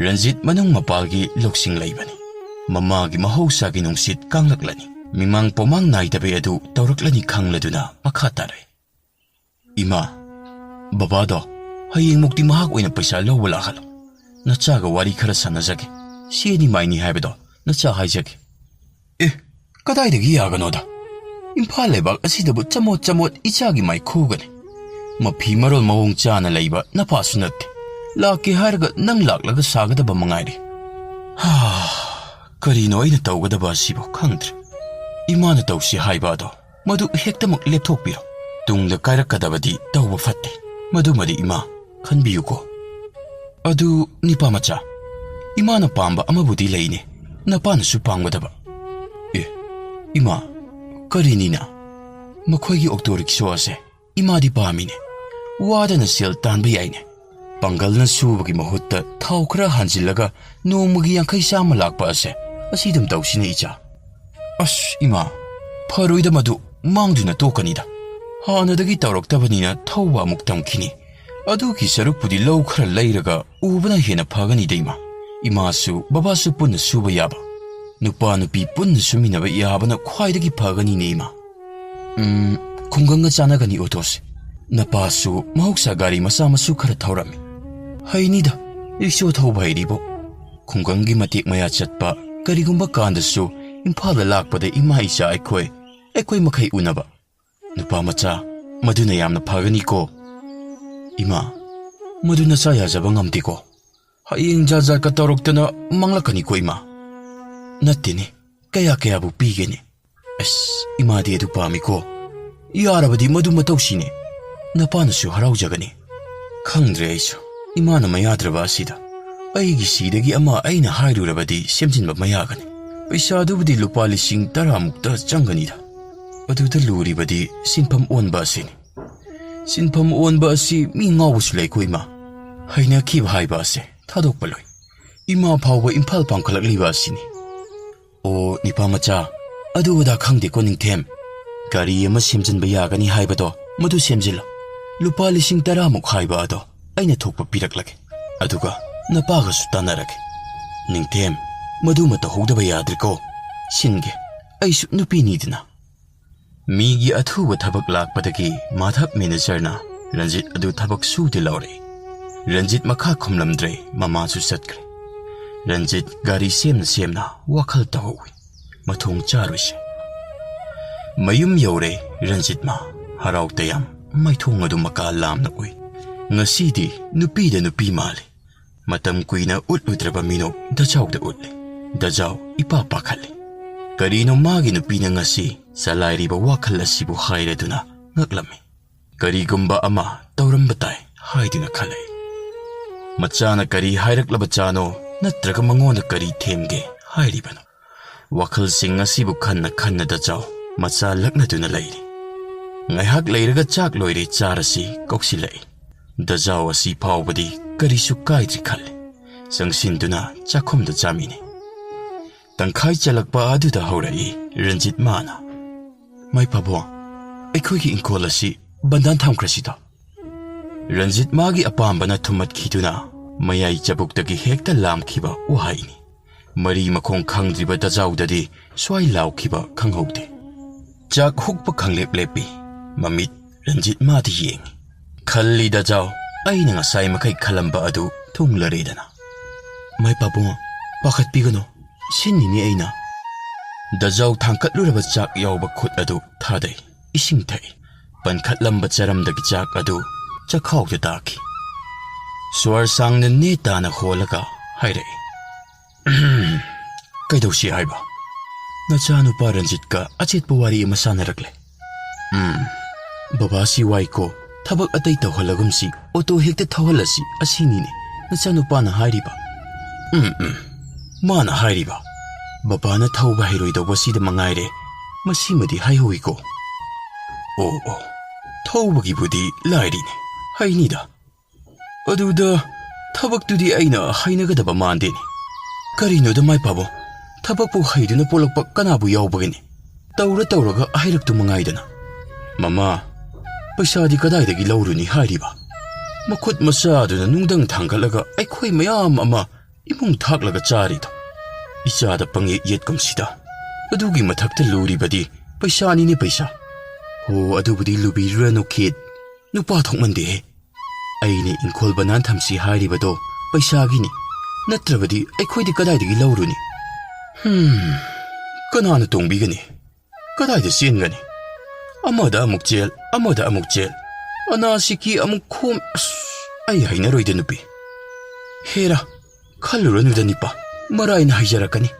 ꯔꯟꯖꯤꯠ ꯃꯅꯨꯡ ꯃꯄꯥꯜꯒꯤ ꯂꯧꯁꯤꯡ ꯂꯩꯕꯅꯤ꯫ ꯃꯃꯥꯒꯤ ꯃꯍꯧꯁꯥꯒꯤ ꯅꯨꯡꯁꯤꯠ ꯀꯥꯡꯂꯛꯂꯅꯤ꯫ ꯃꯤꯃꯥꯡ ꯄꯣꯃꯥꯡ ꯅꯥꯏꯗꯕ ꯑꯗꯨ ꯇꯧꯔꯛꯂꯅꯤ ꯈꯪꯂꯗꯨꯅ ꯃꯈꯥ ꯇꯥꯔꯛꯏ꯫ "ꯏꯃꯥ, ꯕꯕꯥꯗꯣ ꯍꯌꯦꯡꯃꯨꯛꯇꯤ ꯃꯍꯥꯛ ꯑꯣꯏꯅ ꯄꯩꯁꯥ ꯂꯧꯕ ꯂꯥꯛꯍꯜꯂꯣ꯫ ꯅꯆꯥꯒ ꯋꯥꯔꯤ ꯈꯔ ꯁꯥꯟꯅꯖꯒꯦ꯫ ꯁꯤ ꯑꯅꯤ ꯃꯥꯏꯅꯤ ꯍꯥꯏꯕꯗꯣ ꯅꯆꯥ ꯍꯥꯏꯖꯒꯦ꯫" "ꯑꯦ, ꯀꯗꯥꯏꯗꯒꯤ ꯌꯥꯒꯅꯣꯗ? ꯏꯝꯐꯥꯜ ꯂꯩꯕꯥꯛ ꯑꯁꯤꯗꯕꯨ ꯆꯃꯣꯠ ꯆꯃꯣꯠ ꯏꯆꯥꯒꯤ ꯃꯥꯏꯈꯨꯒꯅꯤ꯫ ꯃꯐꯤ ꯃꯔꯣꯜ ꯃꯑꯣꯡ ꯆꯥꯅ ꯂꯩꯕ ꯅꯄꯥꯁꯨ ꯅꯠꯇꯦ꯫ ꯂꯥꯛꯀꯦ ꯍꯥꯏꯔꯒ ꯅꯪ ꯂꯥꯛꯂꯒ ꯁꯥꯒꯗꯕ ꯃꯉꯥꯏꯔꯦ꯫ ꯍꯥ, ꯀꯔꯤꯅꯣ ꯑꯩꯅ ꯇꯧꯒꯗꯕ ꯑꯁꯤꯕꯨ ꯈꯪꯗ꯭ꯔꯦ꯫ ꯏꯃꯥꯅ ꯇꯧꯁꯤ ꯍꯥꯏꯕ ꯑꯗꯣ ꯃꯗꯨ ꯍꯦꯛꯇꯃꯛ ꯂꯦꯞꯊꯣꯛꯄꯤꯔꯣ꯫ ꯇꯨꯡꯗ ꯀꯥꯏꯔꯛꯀꯗꯕꯗꯤ ꯇꯧꯕ ꯐꯠꯇꯦ꯫ ꯃꯗꯨꯃꯗꯤ ꯏꯃꯥ, ꯈꯟꯕꯤꯌꯨꯀꯣ꯫ ꯑꯗꯨ ꯅꯤꯄꯥ ꯃꯆꯥ, ꯏꯃꯥꯅ ꯄꯥꯝꯕ ꯑꯃꯕꯨꯗꯤ ꯂꯩꯅꯦ, ꯅꯄꯥꯅꯁꯨ ꯄꯥꯝꯒꯗꯕ꯫ ꯑꯦ, ꯏꯃꯥ, ꯀꯔꯤꯅꯤꯅ? ꯃꯈꯣꯏꯒꯤ ꯑꯣꯛꯇꯣ ꯔꯤꯛꯁꯣ ꯑꯁꯦ ꯏꯃꯥꯗꯤ ꯄꯥꯝꯃꯤꯅꯦ꯫ ꯋꯥꯗꯅ ꯁꯦꯜ ꯇꯥꯟꯕ ꯌꯥꯏꯅꯦ꯫ ꯄꯥꯡꯒꯜꯅ ꯁꯨꯕꯒꯤ ꯃꯍꯨꯠꯇ ꯊꯥꯎ ꯈꯔ ꯍꯥꯟꯖꯤꯜꯂꯒ ꯅꯣꯡꯃꯒꯤ ꯌꯥꯡꯈꯩ ꯆꯥꯝꯃ ꯂꯥꯛꯄ ꯑꯁꯦ ꯑꯁꯤ ꯑꯗꯨꯝ ꯇꯧꯁꯤꯅꯦ ꯏꯆꯥ꯫ ꯑꯁ ꯏꯃꯥ, ꯐꯔꯣꯏꯗ ꯃꯗꯨ, ꯃꯥꯡꯗꯨꯅ ꯇꯣꯛꯀꯅꯤꯗ꯫ ꯍꯥꯟꯅꯗꯒꯤ ꯇꯧꯔꯛꯇꯕꯅꯤꯅ ꯊꯧꯕ ꯑꯃꯨꯛ ꯇꯝꯈꯤꯅꯤ꯫ ꯑꯗꯨꯒꯤ ꯁꯔꯨꯛꯄꯨꯗꯤ ꯂꯧ ꯈꯔ ꯂꯩꯔꯒ ꯎꯕꯅ ꯍꯦꯟꯅ ꯐꯒꯅꯤꯗ ꯏꯃꯥ꯫ ꯏꯃꯥꯁꯨ ꯕꯕꯥꯁꯨ ꯄꯨꯟꯅ ꯁꯨꯕ ꯌꯥꯕ꯫ ꯅꯨꯄꯥ ꯅꯨꯄꯤ ꯄꯨꯟꯅ ꯁꯨꯃꯤꯟꯅꯕ ꯌꯥꯕꯅ ꯈ꯭ꯋꯥꯏꯗꯒꯤ ꯐꯒꯅꯤꯅꯦ ꯏꯃꯥ꯫ ꯎꯝ, ꯈꯨꯡꯒꯪꯒ ꯆꯥꯟꯅꯒꯅꯤ ꯑꯣꯇꯣꯁꯦ꯫ ꯅꯄꯥꯁꯨ ꯃꯍꯧꯁꯥ ꯒꯥꯔꯤ ꯃꯆꯥ ꯃꯁꯨ ꯈꯔ ꯊꯧꯔꯝꯃꯤ꯫ ꯍꯩꯅꯤꯗ, ꯔꯤꯛꯁꯣ ꯊꯧꯕ ꯍꯩꯔꯤꯕꯣ꯫ ꯈꯨꯡꯒꯪꯒꯤ ꯃꯇꯦꯛ ꯃꯌꯥ ꯆꯠꯄ, ꯀꯔꯤꯒꯨꯝꯕ ꯀꯥꯟꯗꯁꯨ ꯏꯝꯐꯥꯜꯗ ꯂꯥꯛꯄꯗ ꯏꯃꯥ ꯏꯆꯥ ꯑꯩꯈꯣꯏ, ꯑꯩꯈꯣꯏ ꯃꯈꯩ ꯎꯅꯕ꯫ ꯅꯨꯄꯥ ꯃꯆꯥ, ꯃꯗꯨꯅ ꯌꯥꯝꯅ ꯐꯒꯅꯤꯀꯣ꯫ ꯏꯃꯥ, ꯃꯗꯨ ꯅꯆꯥ ꯌꯥꯖꯕ ꯉꯝꯗꯦꯀꯣ꯫ ꯍꯌꯦꯡ ꯖꯥꯠ ꯖꯥꯠꯀ ꯇꯧꯔꯛꯇꯅ ꯃꯥꯡꯂꯛꯀꯅꯤꯀꯣ ꯏꯃꯥ꯫ ꯅꯠꯇꯦꯅꯦ, ꯀꯌꯥ ꯀꯌꯥꯕꯨ ꯄꯤꯒꯦꯅꯦ? ꯑꯁ, ꯏꯃꯥꯗꯤ ꯑꯗꯨ ꯄꯥꯝꯃꯤꯀꯣ꯫ ꯌꯥꯔꯕꯗꯤ ꯃꯗꯨ ꯃꯇꯧꯁꯤꯅꯦ꯫ ꯅꯄꯥꯅꯁꯨ ꯍꯔꯥꯎꯖꯒꯅꯤ꯫ ꯈꯪꯗ꯭ꯔꯦ ꯑꯩꯁꯨ꯫ ꯏꯃꯥꯅ ꯃꯌꯥꯗ꯭ꯔꯕ ꯑꯁꯤꯗ꯫ ꯑꯩꯒꯤ ꯁꯤꯗꯒꯤ ꯑꯃ ꯑꯩꯅ ꯍꯥꯏꯔꯨꯔꯕꯗꯤ ꯁꯦꯝꯖꯤꯟꯕ ꯃꯌꯥꯒꯅꯤ꯫ ꯄꯩꯁꯥꯗꯨꯕꯨꯗꯤ ꯂꯨꯄꯥ ꯂꯤꯁꯤꯡ ꯇꯔꯥꯃꯨꯛꯇ ꯆꯪꯒꯅꯤꯗ꯫ ꯑꯗꯨꯗ ꯂꯨꯔꯤꯕꯗꯤ ꯁꯤꯟꯐꯝ ꯑꯣꯟꯕ ꯑꯁꯤꯅꯤ꯫ ꯁꯤꯟꯐꯝ ꯑꯣꯟꯕ ꯑꯁꯤ ꯃꯤ ꯉꯥꯎꯕꯁꯨ ꯂꯩꯀꯣ ꯏꯃꯥ꯫ ꯍꯩꯅꯈꯤꯕ ꯍꯥꯏꯕ ꯑꯁꯦ ꯊꯥꯗꯣꯛꯄ ꯂꯣꯏ꯫ ꯏꯃꯥ ꯐꯥꯎꯕ ꯏꯝꯐꯥꯜ ꯄꯥꯡꯈꯠꯂꯛꯂꯤꯕ ꯑꯁꯤꯅꯤ꯫ ꯑꯣ, ꯅꯤꯄꯥ ꯃꯆꯥ, ꯑꯗꯨ ꯑꯗꯥ ꯈꯪꯗꯦꯀꯣ ꯅꯤꯡꯊꯦꯝ꯫ ꯒꯥꯔꯤ ꯑꯃ ꯁꯦꯝꯖꯤꯟꯕ ꯌꯥꯒꯅꯤ ꯍꯥꯏꯕꯗꯣ, ꯃꯗꯨ ꯁꯦꯝꯖꯤꯜꯂꯣ꯫ ꯂꯨꯄꯥ ꯂꯤꯁꯤꯡ ꯇꯔꯥꯃꯨꯛ ꯍꯥꯏꯕ ꯑꯗꯣ ꯑꯩꯅ ꯊꯣꯛꯄ ꯄꯤꯔꯛꯂꯒꯦ꯫ ꯑꯗꯨꯒ ꯅꯄꯥꯒꯁꯨ ꯇꯥꯟꯅꯔꯒꯦ꯫ ꯅꯤꯡꯊꯦꯝ, ꯃꯗꯨꯃ ꯇꯧꯍꯧꯗꯕ ꯌꯥꯗ꯭ꯔꯦꯀꯣ꯫ ꯁꯤꯟꯒꯦ, ꯑꯩꯁꯨ ꯅꯨꯄꯤꯅꯤꯗꯅ꯫ ꯃꯤꯒꯤ ꯑꯊꯨꯕ ꯊꯕꯛ ꯂꯥꯛꯄꯗꯒꯤ ꯃꯥꯙꯕ ꯃꯦꯅꯦꯖꯔꯅ ꯔꯟꯖꯤꯠ ꯑꯗꯨ ꯊꯕꯛ ꯁꯨꯗꯦ ꯂꯧꯔꯦ꯫ ꯔꯟꯖꯤꯠ ꯃꯈꯥ ꯈꯨꯝꯂꯝꯗ꯭ꯔꯦ, ꯃꯃꯥꯁꯨ ꯆꯠꯈ꯭ꯔꯦ꯫ ꯔꯟꯖꯤꯠ ꯒꯥꯔꯤ ꯁꯦꯝꯅ ꯁꯦꯝꯅ ꯋꯥꯈꯜ ꯇꯧꯍꯧꯏ꯫ ꯃꯊꯣꯡ ꯆꯥꯔꯣꯏꯁꯦ꯫ ꯃꯌꯨꯝ ꯌꯧꯔꯦ ꯔꯟꯖꯤꯠ ꯃꯥ꯫ ꯍꯔꯥꯎ ꯇꯌꯥꯝ ꯃꯥꯏꯊꯣꯡ ꯑꯗꯨ ꯃꯀꯥ ꯂꯥꯝꯅ ꯎꯏ꯫ ꯉꯁꯤꯗꯤ ꯅꯨꯄꯤꯗ ꯅꯨꯄꯤ ꯃꯥꯜꯂꯤ꯫ ꯃꯇꯝ ꯀꯨꯏꯅ ꯎꯠꯂꯨꯗ꯭ꯔꯕ ꯃꯤꯅꯣꯛ ꯗꯖꯥꯎꯗ ꯎꯠꯂꯤ꯫ ꯗꯖꯥꯎ ꯏꯄꯥ ꯄꯥꯈꯠꯂꯤ꯫ ꯀꯔꯤꯅꯣ ꯃꯥꯒꯤ ꯅꯨꯄꯤꯅ ꯉꯁꯤ ꯆꯂꯥꯏꯔꯤꯕ ꯋꯥꯈꯜ ꯑꯁꯤꯕꯨ ꯍꯥꯏꯔꯗꯨꯅ ꯉꯛꯂꯝꯃꯤ꯫ ꯀꯔꯤꯒꯨꯝꯕ ꯑꯃ ꯇꯧꯔꯝꯕ ꯇꯥꯏ ꯍꯥꯏꯗꯨꯅ ꯈꯜꯂꯛꯏ꯫ ꯃꯆꯥꯅ ꯀꯔꯤ ꯍꯥꯏꯔꯛꯂꯕꯖꯥꯅꯣ, ꯅꯠꯇ꯭ꯔꯒ ꯃꯉꯣꯟꯗ ꯀꯔꯤ ꯊꯦꯝꯒꯦ ꯍꯥꯏꯔꯤꯕꯅꯣ? ꯋꯥꯈꯜꯁꯤꯡ ꯑꯁꯤꯕꯨ ꯈꯟꯅ ꯈꯟꯅ ꯗꯖꯥꯎ ꯃꯆꯥ ꯂꯛꯅꯗꯨꯅ ꯂꯩꯔꯤ꯫ ꯉꯥꯏꯍꯥꯛ ꯂꯩꯔꯒ ꯆꯥꯛ ꯂꯣꯏꯔꯦ ꯆꯥꯔꯁꯤ ꯀꯧꯁꯤꯜꯂꯛꯏ꯫ ꯗꯖꯥꯎ ꯑꯁꯤ ꯐꯥꯎꯕꯗꯤ ꯀꯔꯤꯁꯨ ꯀꯥꯏꯗ꯭ꯔꯤ ꯈꯜꯂꯤ꯫ ꯆꯪꯁꯤꯟꯗꯨꯅ ꯆꯥꯛꯈꯨꯝꯗ ꯆꯥꯃꯤꯟꯅꯩ꯫ ꯇꯪꯈꯥꯏ ꯆꯜꯂꯛꯄ ꯑꯗꯨꯗ ꯍꯧꯔꯛꯏ ꯔꯟꯖꯤꯠ ꯃꯥꯅ꯫ "ꯃꯥꯏ ꯄꯥꯕꯨꯡ, ꯑꯩꯈꯣꯏꯒꯤ ꯏꯪꯈꯣꯜ ꯑꯁꯤ ꯕꯟꯗꯥꯟ ꯊꯝꯈ꯭ꯔꯁꯤꯗꯣ?" ꯔꯟꯖꯤꯠ ꯃꯥꯒꯤ ꯑꯄꯥꯝꯕꯅ ꯊꯨꯝꯃꯠꯈꯤꯗꯨꯅ ꯃꯌꯥꯏ ꯆꯕꯨꯛꯇꯒꯤ ꯍꯦꯛꯇ ꯂꯥꯝꯈꯤꯕ ꯋꯥꯍꯩꯅꯤ꯫ ꯃꯔꯤ ꯃꯈꯣꯡ ꯈꯪꯗ꯭ꯔꯤꯕ ꯗꯖꯥꯎꯗꯗꯤ ꯁ꯭ꯋꯥꯏ ꯂꯥꯎꯈꯤꯕ ꯈꯪꯍꯧꯗꯦ꯫ ꯆꯥꯛ ꯍꯨꯛꯄ ꯈꯪꯂꯦꯞ ꯂꯦꯞꯄꯤ꯫ ꯃꯃꯤꯠ ꯔꯟꯖꯤꯠ ꯃꯥꯗ ꯌꯦꯡꯉꯤ꯫ ꯈꯜꯂꯤ ꯗꯖꯥꯎ, ꯑꯩꯅ ꯉꯁꯥꯏ ꯃꯈꯩ ꯈꯜꯂꯝꯕ ꯑꯗꯨ ꯊꯨꯡꯂꯔꯦꯗꯅ꯫ "ꯃꯥꯏ ꯄꯥꯕꯨꯡ, ꯄꯥꯈꯠꯄꯤꯒꯅꯨ, ꯁꯤꯟꯅꯤꯅꯦ ꯑꯩꯅ꯫" ꯗꯖꯥꯎ ꯊꯥꯡꯀꯠꯂꯨꯔꯕ ꯆꯥꯛ ꯌꯥꯎꯕ ꯈꯨꯠ ꯑꯗꯨ ꯊꯥꯗꯩ, ꯏꯁꯤꯡ ꯊꯛꯏ꯫ ꯄꯟꯈꯠꯂꯝꯕ ꯆꯔꯝꯗꯒꯤ ꯆꯥꯛ ꯑꯗꯨ ꯆꯈꯥꯎꯗ ꯇꯥꯈꯤ꯫ ꯁ꯭ꯋꯔ ꯁꯥꯡꯅ ꯅꯦ ꯇꯥꯅ ꯍꯣꯜꯂꯒ ꯍꯥꯏꯔꯛꯏ, "ꯀꯩꯗꯧꯁꯤ ꯍꯥꯏꯕ? ꯅꯆꯥꯅꯨꯄꯥ ꯔꯟꯖꯤꯠꯀ ꯑꯆꯦꯠꯄ ꯋꯥꯔꯤ ꯑꯃ ꯁꯥꯟꯅꯔꯛꯂꯦ꯫ ꯎꯝ, ꯕꯕꯥꯁꯤ ꯋꯥꯏꯀꯣ, ꯊꯕꯛ ꯑꯇꯩ ꯇꯧꯍꯜꯂꯒꯨꯝꯁꯤ, ꯑꯣꯇꯣ ꯍꯦꯛꯇ ꯊꯧꯍꯜꯂꯁꯤ, ꯑꯁꯤꯅꯤꯅꯦ ꯅꯆꯥꯅꯨꯄꯥꯅ ꯍꯥꯏꯔꯤꯕ꯫" "ꯎꯝ, ꯎꯝ, ꯃꯥꯅ ꯍꯥꯏꯔꯤꯕ꯫ ꯕꯕꯥꯅ ꯊꯧꯕ ꯍꯩꯔꯣꯏꯗꯧꯕꯁꯤꯗ ꯃꯉꯥꯏꯔꯦ, ꯃꯁꯤꯃꯗꯤ ꯍꯥꯏꯍꯧꯋꯤꯀꯣ꯫" "ꯑꯣ, ꯑꯣ, ꯊꯧꯕꯒꯤꯕꯨꯗꯤ ꯂꯥꯏꯔꯤꯅꯦ, ꯍꯩꯅꯤꯗ꯫ ꯑꯗꯨꯗ ꯊꯕꯛꯇꯨꯗꯤ ꯑꯩꯅ ꯍꯩꯅꯒꯗꯕ ꯃꯥꯟꯗꯦꯅꯦ꯫ ꯀꯔꯤꯅꯣꯗ ꯃꯥꯏ ꯄꯥꯕꯨꯡ, ꯊꯕꯛꯄꯨ ꯍꯩꯗꯨꯅ ꯄꯣꯛꯂꯛꯄ ꯀꯅꯥꯕꯨ ꯌꯥꯎꯕꯒꯦꯅꯦ? ꯇꯧꯔ ꯇꯧꯔꯒ ꯍꯩꯔꯛꯇꯨ ꯃꯉꯥꯏꯗꯅ꯫" "ꯃꯃꯥ, ꯄꯩꯁꯥꯗꯤ ꯀꯗꯥꯏꯗꯒꯤ ꯂꯧꯔꯨꯅꯤ ꯍꯥꯏꯔꯤꯕ? ꯃꯈꯨꯠ ꯃꯆꯥꯗꯨꯅ ꯅꯨꯡꯗꯪ ꯊꯥꯡꯒꯠꯂꯒ ꯑꯩꯈꯣꯏ ꯃꯌꯥꯝ ꯑꯃ ꯏꯃꯨꯡ ꯊꯥꯛꯂꯒ ꯆꯥꯔꯤꯗꯣ꯫ ꯏꯆꯥꯗ ꯄꯪꯌꯦꯠ ꯌꯦꯠꯀꯨꯝꯁꯤꯗ꯫ ꯑꯗꯨꯒꯤ ꯃꯊꯛꯇ ꯂꯨꯔꯤꯕꯗꯤ ꯄꯩꯁꯥꯅꯤꯅꯦ, ꯄꯩꯁꯥ꯫" "ꯍꯣ, ꯑꯗꯨꯕꯨꯗꯤ ꯂꯨꯕꯤꯔꯨꯔꯅꯨ ꯈꯤꯠ꯫ ꯅꯨꯄꯥ ꯊꯣꯛꯃꯟꯗꯦꯍꯦ꯫ ꯑꯩꯅ ꯏꯪꯈꯣꯜ ꯕꯅꯥꯟ ꯊꯝꯁꯤ ꯍꯥꯏꯔꯤꯕꯗꯣ ꯄꯩꯁꯥꯒꯤꯅꯤ꯫ ꯅꯠꯇ꯭ꯔꯕꯗꯤ ꯑꯩꯈꯣꯏꯗꯤ ꯀꯗꯥꯏꯗꯒꯤ ꯂꯧꯔꯨꯅꯤ? ꯍꯝ, ꯀꯅꯥꯅ ꯇꯣꯡꯕꯤꯒꯅꯤ? ꯀꯗꯥꯏꯗ ꯆꯦꯟꯒꯅꯤ? ꯑꯃꯗ ꯑꯃꯨꯛ ꯆꯦꯜ, ꯑꯃꯗ ꯑꯃꯨꯛ ꯆꯦꯜ꯫ ꯑꯅꯥꯁꯤꯀꯤ ꯑꯃꯨꯛ ꯈꯣꯝ꯫ ꯑꯁ, ꯑꯩ ꯍꯩꯅꯔꯣꯏꯗ, ꯅꯨꯄꯤ꯫ ꯍꯦꯔꯥ, ꯈꯜꯂꯨꯔꯅꯨꯗ, ꯅꯤꯄꯥ꯫ ꯃꯔꯥꯏꯅ ꯍꯩꯖꯔꯛꯀꯅꯤ꯫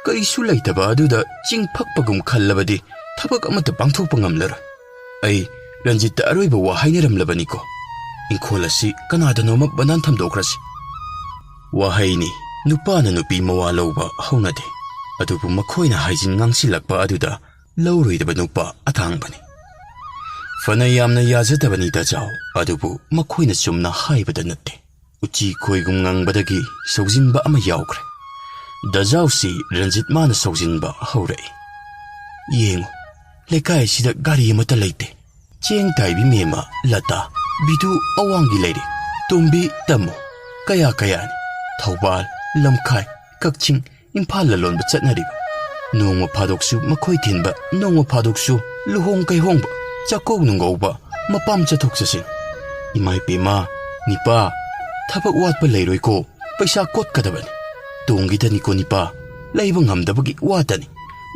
ꯀꯩꯁꯨ ꯂꯩꯇꯕ ꯑꯗꯨꯗ ꯆꯤꯡ ꯐꯛꯄꯒꯨꯝ ꯈꯜꯂꯕꯗꯤ ꯊꯕꯛ ꯑꯃꯠꯇ ꯄꯥꯡꯊꯣꯛꯄ ꯉꯝꯂꯔꯣꯏ꯫ ꯑꯩ ꯔꯟꯖꯤꯠꯇ ꯑꯔꯣꯏꯕ ꯋꯥ ꯍꯥꯏꯅꯔꯝꯂꯕꯅꯤꯀꯣ꯫ ꯏꯪꯈꯣꯜ ꯑꯁꯤ ꯀꯅꯥꯗꯅꯣꯃ ꯕꯟꯗꯥꯟ ꯊꯝꯗꯣꯛꯈ꯭ꯔꯁꯤ꯫ ꯋꯥꯍꯩꯅꯤ, ꯅꯨꯄꯥꯅ ꯅꯨꯄꯤ ꯃꯋꯥ ꯂꯧꯕ ꯍꯧꯅꯗꯦ꯫ ꯑꯗꯨꯕꯨ ꯃꯈꯣꯏꯅ ꯍꯥꯏꯖꯤꯟ ꯉꯥꯡꯁꯤꯜꯂꯛꯄ ꯑꯗꯨꯗ ꯂꯧꯔꯣꯏꯗꯕ ꯅꯨꯄꯥ ꯑꯇꯥꯡꯕꯅꯤ꯫ ꯐꯅ ꯌꯥꯝꯅ ꯌꯥꯖꯗꯕꯅꯤ ꯗꯖꯥꯎ, ꯑꯗꯨꯕꯨ ꯃꯈꯣꯏꯅ ꯆꯨꯝꯅ ꯍꯥꯏꯕꯗ ꯅꯠꯇꯦ꯫ ꯎꯆꯤ ꯈꯣꯏꯒꯨꯝ ꯉꯪꯕꯗꯒꯤ ꯁꯧꯖꯤꯟꯕ ꯑꯃ ꯌꯥꯎꯈ꯭ꯔꯦ꯫ ꯗꯖꯥꯎꯁꯤ ꯔꯟꯖꯤꯠ ꯃꯥꯅ ꯁꯧꯖꯤꯟꯕ ꯍꯧꯔꯛꯏ꯫ ꯌꯦꯡꯉꯨ, ꯂꯩꯀꯥꯏ ꯑꯁꯤꯗ ꯒꯥꯔꯤ ꯑꯃꯠꯇ ꯂꯩꯇꯦ꯫ ꯆꯦꯡ ꯇꯥꯏꯕꯤ ꯃꯦꯝꯃ, ꯂꯇꯥ, ꯕꯤꯗꯨ ꯑꯋꯥꯡꯒꯤ ꯂꯩꯔꯦ, ꯇꯣꯝꯕꯤ, ꯇꯝꯃꯨ, ꯀꯌꯥ ꯀꯌꯥꯅꯤ꯫ ꯊꯧꯕꯥꯜ, ꯂꯝꯈꯥꯏ, ꯀꯛꯆꯤꯡ, ꯏꯝꯐꯥꯜ ꯂꯂꯣꯟꯕ ꯆꯠꯅꯔꯤꯕ꯫ ꯅꯣꯡꯃ ꯐꯥꯗꯣꯛꯁꯨ ꯃꯈꯣꯏ ꯊꯤꯟꯕ, ꯅꯣꯡꯃ ꯐꯥꯗꯣꯛꯁꯨ ꯂꯨꯍꯣꯡ ꯀꯩꯍꯣꯡꯕ, ꯆꯥꯛꯀꯧ ꯅꯨꯡꯒꯧꯕ, ꯃꯄꯥꯝ ꯆꯠꯊꯣꯛ ꯆꯠꯁꯤꯟ꯫ ꯏꯃꯥ ꯏꯄꯦꯝꯃ, ꯅꯤꯄꯥ, ꯊꯕꯛ ꯋꯥꯠꯄ ꯂꯩꯔꯣꯏꯀꯣ, ꯄꯩꯁꯥ ꯀꯣꯠꯀꯗꯕꯅꯤ꯫ ꯇꯣꯡꯈꯤꯗꯅꯤꯀꯣ ꯅꯤꯄꯥ, ꯂꯩꯕ ꯉꯝꯗꯕꯒꯤ ꯋꯥꯇꯅꯤ꯫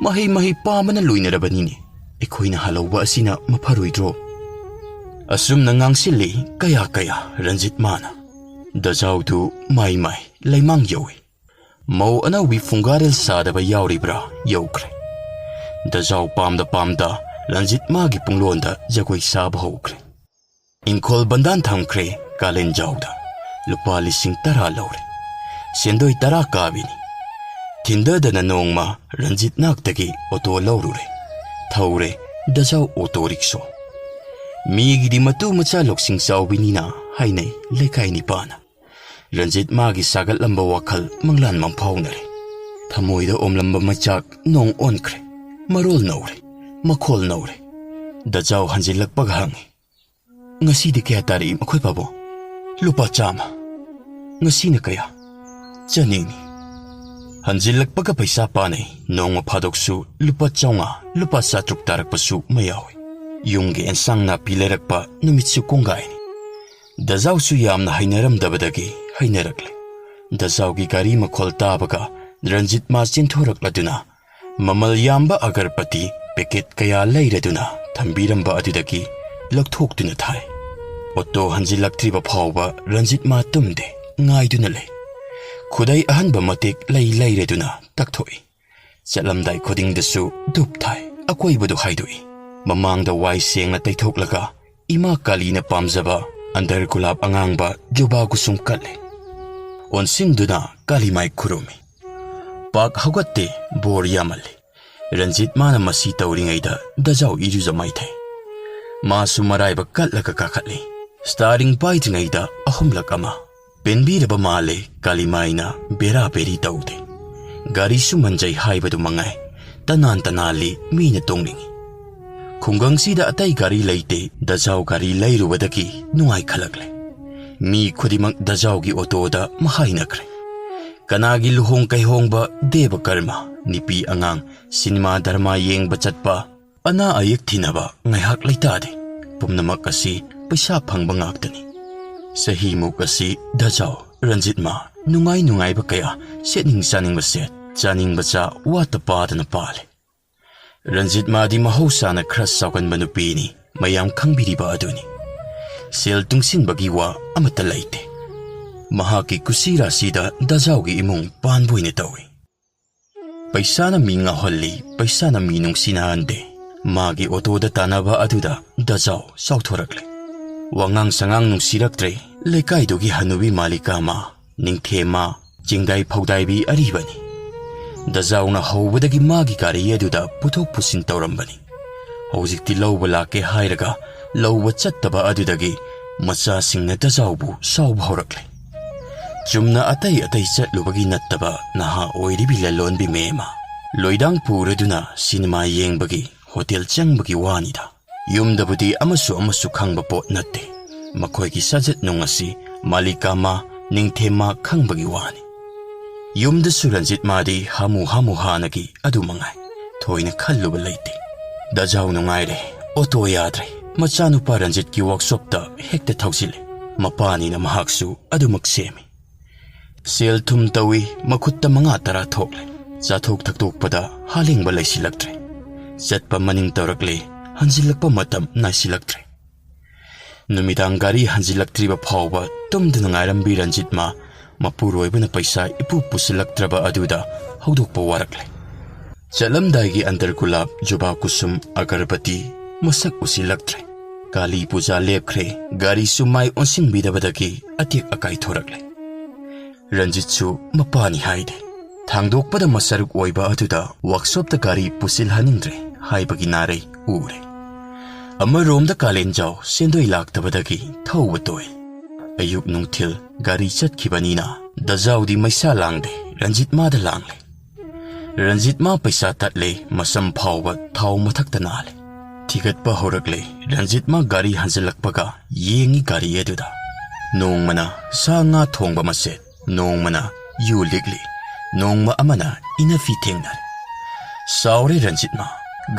ꯃꯍꯩ ꯃꯍꯩ ꯄꯥꯝꯕꯅ ꯂꯣꯏꯅꯔꯕꯅꯤꯅꯦ꯫ ꯑꯩꯈꯣꯏꯅ ꯍꯜꯍꯧꯕ ꯑꯁꯤꯅ ꯃꯐꯔꯣꯏꯗ꯭ꯔꯣ? ꯑꯁꯨꯝꯅ ꯉꯥꯡꯁꯤꯜꯂꯤ ꯀꯌꯥ ꯀꯌꯥ ꯔꯟꯖꯤꯠ ꯃꯥꯅ꯫ ꯗꯖꯥꯎꯗꯨ ꯃꯥꯏ ꯃꯥꯏ ꯂꯩꯃꯥꯡ ꯌꯧꯏ꯫ ꯃꯧ ꯑꯅꯧꯕꯤ ꯐꯨꯡꯒꯥꯔꯦꯜ ꯁꯥꯗꯕ ꯌꯥꯎꯔꯤꯕ꯭ꯔꯥ ꯌꯧꯈ꯭ꯔꯦ꯫ ꯗꯖꯥꯎ ꯄꯥꯝꯗ ꯄꯥꯝꯗ ꯔꯟꯖꯤꯠ ꯃꯥꯒꯤ ꯄꯨꯡꯂꯣꯟꯗ ꯖꯒꯣꯏ ꯁꯥꯕ ꯍꯧꯈ꯭ꯔꯦ꯫ ꯏꯪꯈꯣꯜ ꯕꯟꯗꯥꯟ ꯊꯝꯈ꯭ꯔꯦ ꯀꯥꯂꯦꯟꯖꯥꯎꯗ꯫ ꯂꯨꯄꯥ ꯂꯤꯁꯤꯡ ꯇꯔꯥ ꯂꯧꯔꯦ꯫ ꯁꯦꯟꯗꯣꯏ ꯇꯔꯥ ꯀꯥꯕꯤꯅꯤ꯫ ꯊꯤꯟꯗꯗꯅ ꯅꯣꯡꯃ ꯔꯟꯖꯤꯠ ꯅꯥꯛꯇꯒꯤ ꯑꯣꯇꯣ ꯂꯧꯔꯨꯔꯦ꯫ ꯊꯧꯔꯦ ꯗꯖꯥꯎ ꯑꯣꯇꯣ ꯔꯤꯛꯁꯣ꯫ ꯃꯤꯒꯤꯗꯤ ꯃꯇꯨ ꯃꯆꯥ ꯂꯧꯁꯤꯡ ꯆꯥꯎꯕꯤꯅꯤꯅ ꯍꯥꯏꯅꯩ ꯂꯩꯀꯥꯏ ꯅꯤꯄꯥꯅ꯫ ꯔꯟꯖꯤꯠ ꯃꯥꯒꯤ ꯁꯥꯒꯠꯂꯝꯕ ꯋꯥꯈꯜ ꯃꯪꯂꯥꯟ ꯃꯪꯐꯥꯎꯅꯔꯦ꯫ ꯊꯃꯣꯏꯗ ꯑꯣꯝꯂꯝꯕ ꯃꯩꯆꯥꯛ ꯅꯣꯡ ꯑꯣꯟꯈ꯭ꯔꯦ꯫ ꯃꯔꯣꯜ ꯅꯧꯔꯦ꯫ ꯃꯈꯣꯜ ꯅꯧꯔꯦ꯫ ꯗꯖꯥꯎ ꯍꯟꯖꯤꯜꯂꯛꯄꯒ ꯍꯪꯉꯤ, "ꯉꯁꯤꯗꯤ ꯀꯌꯥ ꯇꯥꯔꯛꯏ ꯃꯈꯣꯏ ꯄꯥꯕꯨꯡ?" "ꯂꯨꯄꯥ ꯆꯥꯝꯃ"꯫ "ꯉꯁꯤꯅ ꯀꯌꯥ?" "ꯆꯅꯤꯅꯤ"꯫ ꯍꯟꯖꯤꯜꯂꯛꯄꯒ ꯄꯩꯁꯥ ꯄꯥꯅꯩ꯫ ꯅꯣꯡꯃ ꯐꯥꯗꯣꯛꯁꯨ ꯂꯨꯄꯥ ꯆꯥꯝꯃꯉꯥ, ꯂꯨꯄꯥ ꯆꯥꯇ꯭ꯔꯨꯛ ꯇꯥꯔꯛꯄꯁꯨ ꯃꯌꯥꯎꯏ꯫ ꯌꯨꯝꯒꯤ ꯑꯦꯟꯁꯥꯡ ꯅꯥꯄꯤ ꯂꯩꯔꯛꯄ ꯅꯨꯃꯤꯠꯁꯨ ꯀꯣꯡꯒꯥꯏꯅꯤ꯫ ꯗꯖꯥꯎꯁꯨ ꯌꯥꯝꯅ ꯍꯩꯅꯔꯝꯗꯕꯗꯒꯤ ꯍꯩꯅꯔꯛꯂꯦ꯫ ꯗꯖꯥꯎꯒꯤ ꯒꯥꯔꯤ ꯃꯈꯣꯜ ꯇꯥꯕꯒ ꯔꯟꯖꯤꯠ ꯃꯥ ꯆꯦꯟꯊꯣꯔꯛꯂꯗꯨꯅ ꯃꯃꯜ ꯌꯥꯝꯕ ꯑꯒꯔꯕꯇꯤ ꯄꯦꯀꯦꯠ ꯀꯌꯥ ꯂꯩꯔꯗꯨꯅ ꯊꯝꯕꯤꯔꯝꯕ ꯑꯗꯨꯗꯒꯤ ꯂꯧꯊꯣꯛꯇꯨꯅ ꯊꯥꯏ꯫ ꯑꯣꯇꯣ ꯍꯟꯖꯤꯜꯂꯛꯇ꯭ꯔꯤꯕ ꯐꯥꯎꯕ ꯔꯟꯖꯤꯠ ꯃꯥ ꯇꯨꯝꯗꯦ, ꯉꯥꯏꯗꯨꯅ ꯂꯩ꯫ ꯈꯨꯗꯩ ꯑꯍꯟꯕ ꯃꯇꯦꯛ ꯂꯩ ꯂꯩꯔꯗꯨꯅ ꯇꯛꯊꯣꯛꯏ꯫ ꯆꯠꯂꯝꯗꯥꯏ ꯈꯨꯗꯤꯡꯗꯁꯨ ꯙꯨꯞ ꯊꯥꯏ, ꯑꯀꯣꯏꯕꯗꯨ ꯍꯥꯏꯗꯣꯛꯏ꯫ ꯃꯃꯥꯡꯗ ꯋꯥꯏ ꯁꯦꯡꯅ ꯇꯩꯊꯣꯛꯂꯒ ꯏꯃꯥ ꯀꯥꯂꯤꯅ ꯄꯥꯝꯖꯕ ꯑꯟꯗꯔ ꯒꯨꯂꯥꯞ ꯑꯉꯥꯡꯕ ꯖꯨꯕꯥ ꯀꯨꯁꯨꯝ ꯀꯠꯂꯦ꯫ ꯑꯣꯟꯁꯤꯟꯗꯨꯅ ꯀꯥꯂꯤꯃꯥꯏ ꯈꯨꯔꯨꯝꯃꯤ꯫ ꯄꯥꯛ ꯍꯧꯒꯠꯇꯦ, ꯕꯣꯔ ꯌꯥꯝꯃꯜꯂꯤ꯫ ꯔꯟꯖꯤꯠ ꯃꯥꯅ ꯃꯁꯤ ꯇꯧꯔꯤꯉꯩꯗ ꯗꯖꯥꯎ ꯏꯔꯨꯖ ꯃꯥꯏꯊꯩ꯫ ꯃꯥꯁꯨ ꯃꯔꯥꯏꯕꯛ ꯀꯠꯂꯒ ꯀꯥꯈꯠꯂꯤ꯫ ꯁ꯭ꯇꯥꯔꯤꯡ ꯄꯥꯏꯗ꯭ꯔꯤꯉꯩꯗ ꯑꯍꯨꯝꯂꯛ ꯑꯃ꯫ ꯄꯦꯟꯕꯤꯔꯕ ꯃꯥꯜꯂꯦ ꯀꯥꯂꯤꯃꯥꯏꯅ ꯕꯦꯔꯥ ꯕꯦꯔꯤ ꯇꯧꯗꯦ꯫ ꯒꯥꯔꯤꯁꯨ ꯃꯟꯖꯩ ꯍꯥꯏꯕꯗꯨ ꯃꯉꯥꯏ꯫ ꯇꯅꯥꯟ ꯇꯅꯥꯜꯂꯤ, ꯃꯤꯅ ꯇꯣꯡꯅꯤꯡꯏ꯫ ꯈꯨꯡꯒꯪꯁꯤꯗ ꯑꯇꯩ ꯒꯥꯔꯤ ꯂꯩꯇꯦ, ꯗꯖꯥꯎ ꯒꯥꯔꯤ ꯂꯩꯔꯨꯕꯗꯒꯤ ꯅꯨꯡꯉꯥꯏꯈꯠꯂꯛꯂꯦ꯫ ꯃꯤ ꯈꯨꯗꯤꯡꯃꯛ ꯗꯖꯥꯎꯒꯤ ꯑꯣꯇꯣꯗ ꯃꯍꯥꯏꯅꯈ꯭ꯔꯦ꯫ ꯀꯅꯥꯒꯤ ꯂꯨꯍꯣꯡ ꯀꯩꯍꯣꯡꯕ, ꯗꯦꯕ ꯀꯔꯃ, ꯅꯨꯄꯤ ꯑꯉꯥꯡ, ꯁꯤꯅꯦꯃꯥ ꯗꯔꯃꯥ ꯌꯦꯡꯕ ꯆꯠꯄ, ꯑꯅꯥ ꯑꯌꯦꯛ ꯊꯤꯅꯕ ꯉꯥꯏꯍꯥꯛ ꯂꯩꯇꯥꯗꯦ꯫ ꯄꯨꯝꯅꯃꯛ ꯑꯁꯤ ꯄꯩꯁꯥ ꯐꯪꯕ ꯉꯥꯛꯇꯅꯤ꯫ ꯆꯍꯤꯃꯨꯛ ꯑꯁꯤ ꯗꯖꯥꯎ, ꯔꯟꯖꯤꯠ ꯃꯥ ꯅꯨꯡꯉꯥꯏ ꯅꯨꯡꯉꯥꯏꯕ ꯀꯌꯥ, ꯁꯦꯠꯅꯤꯡ ꯆꯥꯅꯤꯡꯕ ꯁꯦꯠ, ꯆꯥꯅꯤꯡꯕ ꯆꯥ ꯋꯥꯠꯇ ꯄꯥꯗꯅ ꯄꯥꯜꯂꯤ꯫ ꯔꯟꯖꯤꯠ ꯃꯥꯗꯤ ꯃꯍꯧꯁꯥꯅ ꯈꯔ ꯆꯥꯎꯒꯟꯕ ꯅꯨꯄꯤꯅꯤ, ꯃꯌꯥꯝ ꯈꯪꯕꯤꯔꯤꯕ ꯑꯗꯨꯅꯤ꯫ ꯁꯦꯜ ꯇꯨꯡꯁꯤꯟꯕꯒꯤ ꯋꯥ ꯑꯃꯠꯇ ꯂꯩꯇꯦ꯫ ꯃꯍꯥꯛꯀꯤ ꯀꯨꯁꯤ ꯔꯥꯁꯤꯗ ꯗꯖꯥꯎꯒꯤ ꯏꯃꯨꯡ ꯄꯥꯟꯕ ꯑꯣꯏꯅ ꯇꯧꯏ꯫ ꯄꯩꯁꯥꯅ ꯃꯤ ꯉꯥꯎꯍꯜꯂꯤ, ꯄꯩꯁꯥꯅ ꯃꯤ ꯅꯨꯡꯁꯤꯅꯍꯟꯗꯦ꯫ ꯃꯥꯒꯤ ꯑꯣꯇꯣꯗ ꯇꯥꯟꯅꯕ ꯑꯗꯨꯗ ꯗꯖꯥꯎ ꯆꯥꯎꯊꯣꯔꯛꯂꯦ꯫ ꯋꯥꯉꯥꯡ ꯁꯉꯥꯡ ꯅꯨꯡꯁꯤꯔꯛꯇ꯭ꯔꯦ꯫ ꯂꯩꯀꯥꯏꯗꯨꯒꯤ ꯍꯅꯨꯕꯤ ꯃꯥꯂꯤꯀꯥꯃ, ꯅꯤꯡꯊꯦꯝꯃ, ꯆꯤꯡꯗꯥꯏ ꯐꯧꯗꯥꯏꯕꯤ ꯑꯔꯤꯕꯅꯤ꯫ ꯗꯖꯥꯎꯅ ꯍꯧꯕꯗꯒꯤ ꯃꯥꯒꯤ ꯒꯥꯔꯤ ꯑꯗꯨꯗ ꯄꯨꯊꯣꯛ ꯄꯨꯁꯤꯟ ꯇꯧꯔꯝꯕꯅꯤ꯫ ꯍꯧꯖꯤꯛꯇꯤ ꯂꯧꯕ ꯂꯥꯛꯀꯦ ꯍꯥꯏꯔꯒ ꯂꯧꯕ ꯆꯠꯇꯕ ꯑꯗꯨꯗꯒꯤ ꯃꯆꯥꯁꯤꯡꯅ ꯗꯖꯥꯎꯕꯨ ꯁꯥꯎꯕ ꯍꯧꯔꯛꯂꯦ꯫ ꯆꯨꯝꯅ ꯑꯇꯩ ꯑꯇꯩ ꯆꯠꯂꯨꯕꯒꯤ ꯅꯠꯇꯕ, ꯅꯍꯥ ꯑꯣꯏꯔꯤꯕꯤ ꯂꯂꯣꯟꯕꯤ ꯃꯦꯝꯃ ꯂꯣꯏꯗꯥꯡ ꯄꯨꯔꯗꯨꯅ ꯁꯤꯅꯦꯃꯥ ꯌꯦꯡꯕꯒꯤ, ꯍꯣꯇꯦꯜ ꯆꯪꯕꯒꯤ ꯋꯥꯅꯤꯗ꯫ ꯌꯨꯝꯗꯕꯨꯗꯤ ꯑꯃꯁꯨ ꯑꯃꯁꯨ ꯈꯪꯕ ꯄꯣꯠ ꯅꯠꯇꯦ꯫ ꯃꯈꯣꯏꯒꯤ ꯁꯥꯖꯠ ꯅꯨꯡ ꯑꯁꯤ ꯃꯥꯂꯤꯀꯥꯃ, ꯅꯤꯡꯊꯦꯝꯃ ꯈꯪꯕꯒꯤ ꯋꯥꯅꯤ꯫ ꯌꯨꯝꯗꯁꯨ ꯔꯟꯖꯤꯠ ꯃꯥꯗꯤ ꯍꯥꯃꯨ ꯍꯥꯃꯨ ꯍꯥꯟꯅꯒꯤ ꯑꯗꯨ ꯃꯉꯥꯏ꯫ ꯊꯣꯏꯅ ꯈꯜꯂꯨꯕ ꯂꯩꯇꯦ꯫ ꯗꯖꯥꯎ ꯅꯨꯡꯉꯥꯏꯔꯦ꯫ ꯑꯣꯇꯣ ꯌꯥꯗ꯭ꯔꯦ꯫ ꯃꯆꯥꯅꯨꯄꯥ ꯔꯟꯖꯤꯠꯀꯤ ꯋꯥꯛꯁꯣꯞꯇ ꯍꯦꯛꯇ ꯊꯧꯖꯤꯜꯂꯦ꯫ ꯃꯄꯥꯅꯤꯅ ꯃꯍꯥꯛꯁꯨ ꯑꯗꯨꯃꯛ ꯁꯦꯝꯃꯤ꯫ ꯁꯦꯜ ꯊꯨꯝ ꯇꯧꯏ, ꯃꯈꯨꯠꯇ ꯃꯉꯥ ꯇꯔꯥ ꯊꯣꯛꯂꯦ꯫ ꯆꯥꯊꯣꯛ ꯊꯛꯇꯣꯛꯄꯗ ꯍꯥꯂꯦꯡꯕ ꯂꯩꯁꯤꯜꯂꯛꯇ꯭ꯔꯦ꯫ ꯆꯠꯄ ꯃꯅꯤꯡ ꯇꯧꯔꯛꯂꯦ, ꯍꯟꯖꯤꯜꯂꯛꯄ ꯃꯇꯝ ꯅꯥꯏꯁꯤꯜꯂꯛꯇ꯭ꯔꯦ꯫ ꯅꯨꯃꯤꯗꯥꯡ ꯒꯥꯔꯤ ꯍꯟꯖꯤꯜꯂꯛꯇ꯭ꯔꯤꯕ ꯐꯥꯎꯕ ꯇꯨꯝꯗꯨꯅ ꯉꯥꯏꯔꯝꯕꯤ ꯔꯟꯖꯤꯠꯃ ꯃꯄꯨꯔꯣꯏꯕꯅ ꯄꯩꯁꯥ ꯏꯄꯨ ꯄꯨꯁꯤꯜꯂꯛꯇ꯭ꯔꯕ ꯑꯗꯨꯗ ꯍꯧꯗꯣꯛꯄ ꯋꯥꯔꯛꯂꯦ꯫ ꯆꯠꯂꯝꯗꯥꯏꯒꯤ ꯑꯟꯗꯔ ꯒꯨꯂꯥꯞ, ꯖꯨꯕꯥ ꯀꯨꯁꯨꯝ, ꯑꯒꯔꯕꯇꯤ ꯃꯁꯛ ꯎꯁꯤꯜꯂꯛꯇ꯭ꯔꯦ꯫ ꯀꯥꯂꯤ ꯄꯨꯖꯥ ꯂꯦꯞꯈ꯭ꯔꯦ꯫ ꯒꯥꯔꯤꯁꯨ ꯃꯥꯏ ꯑꯣꯟꯁꯤꯟꯕꯤꯗꯕꯗꯒꯤ ꯑꯇꯦꯛ ꯑꯀꯥꯏ ꯊꯣꯔꯛꯂꯦ꯫ ꯔꯟꯖꯤꯠꯁꯨ ꯃꯄꯥꯅꯤ ꯍꯥꯏꯗꯦ꯫ ꯊꯥꯡꯗꯣꯛꯄꯗ ꯃꯁꯔꯨꯛ ꯑꯣꯏꯕ ꯑꯗꯨꯗ ꯋꯥꯛꯁꯣꯞꯇ ꯒꯥꯔꯤ ꯄꯨꯁꯤꯜꯍꯟꯅꯤꯡꯗ꯭ꯔꯦ ꯍꯥꯏꯕꯒꯤ ꯅꯥꯔꯩ ꯎꯔꯦ꯫ ꯑꯃꯔꯣꯝꯗ ꯀꯥꯂꯦꯟꯖꯥꯎ ꯁꯦꯟꯗꯣꯏ ꯂꯥꯛꯇꯕꯗꯒꯤ ꯊꯧꯕ ꯇꯣꯛꯏ꯫ ꯑꯌꯨꯛ ꯅꯨꯡꯊꯤꯜ ꯒꯥꯔꯤ ꯆꯠꯈꯤꯕꯅꯤꯅ ꯗꯖꯥꯎꯗꯤ ꯃꯩꯁꯥ ꯂꯥꯡꯗꯦ, ꯔꯟꯖꯤꯠ ꯃꯥꯗ ꯂꯥꯡꯂꯦ꯫ ꯔꯟꯖꯤꯠ ꯃꯥ ꯄꯩꯁꯥ ꯇꯠꯂꯦ, ꯃꯁꯝ ꯐꯥꯎꯕ ꯊꯥꯎ ꯃꯊꯛꯇ ꯅꯥꯜꯂꯦ꯫ ꯊꯤꯒꯠꯄ ꯍꯧꯔꯛꯂꯦ꯫ ꯔꯟꯖꯤꯠ ꯃꯥ ꯒꯥꯔꯤ ꯍꯟꯖꯤꯜꯂꯛꯄꯒ ꯌꯦꯡꯉꯤ ꯒꯥꯔꯤ ꯑꯗꯨꯗ꯫ ꯅꯣꯡꯃꯅ ꯁꯥ ꯉꯥ ꯊꯣꯡꯕ ꯃꯁꯦꯠ, ꯅꯣꯡꯃꯅ ꯌꯨ ꯂꯤꯛꯂꯤ, ꯅꯣꯡꯃ ꯑꯃꯅ ꯏꯅꯐꯤ ꯊꯦꯡꯅꯔꯦ꯫ ꯁꯥꯎꯔꯦ ꯔꯟꯖꯤꯠ ꯃꯥ꯫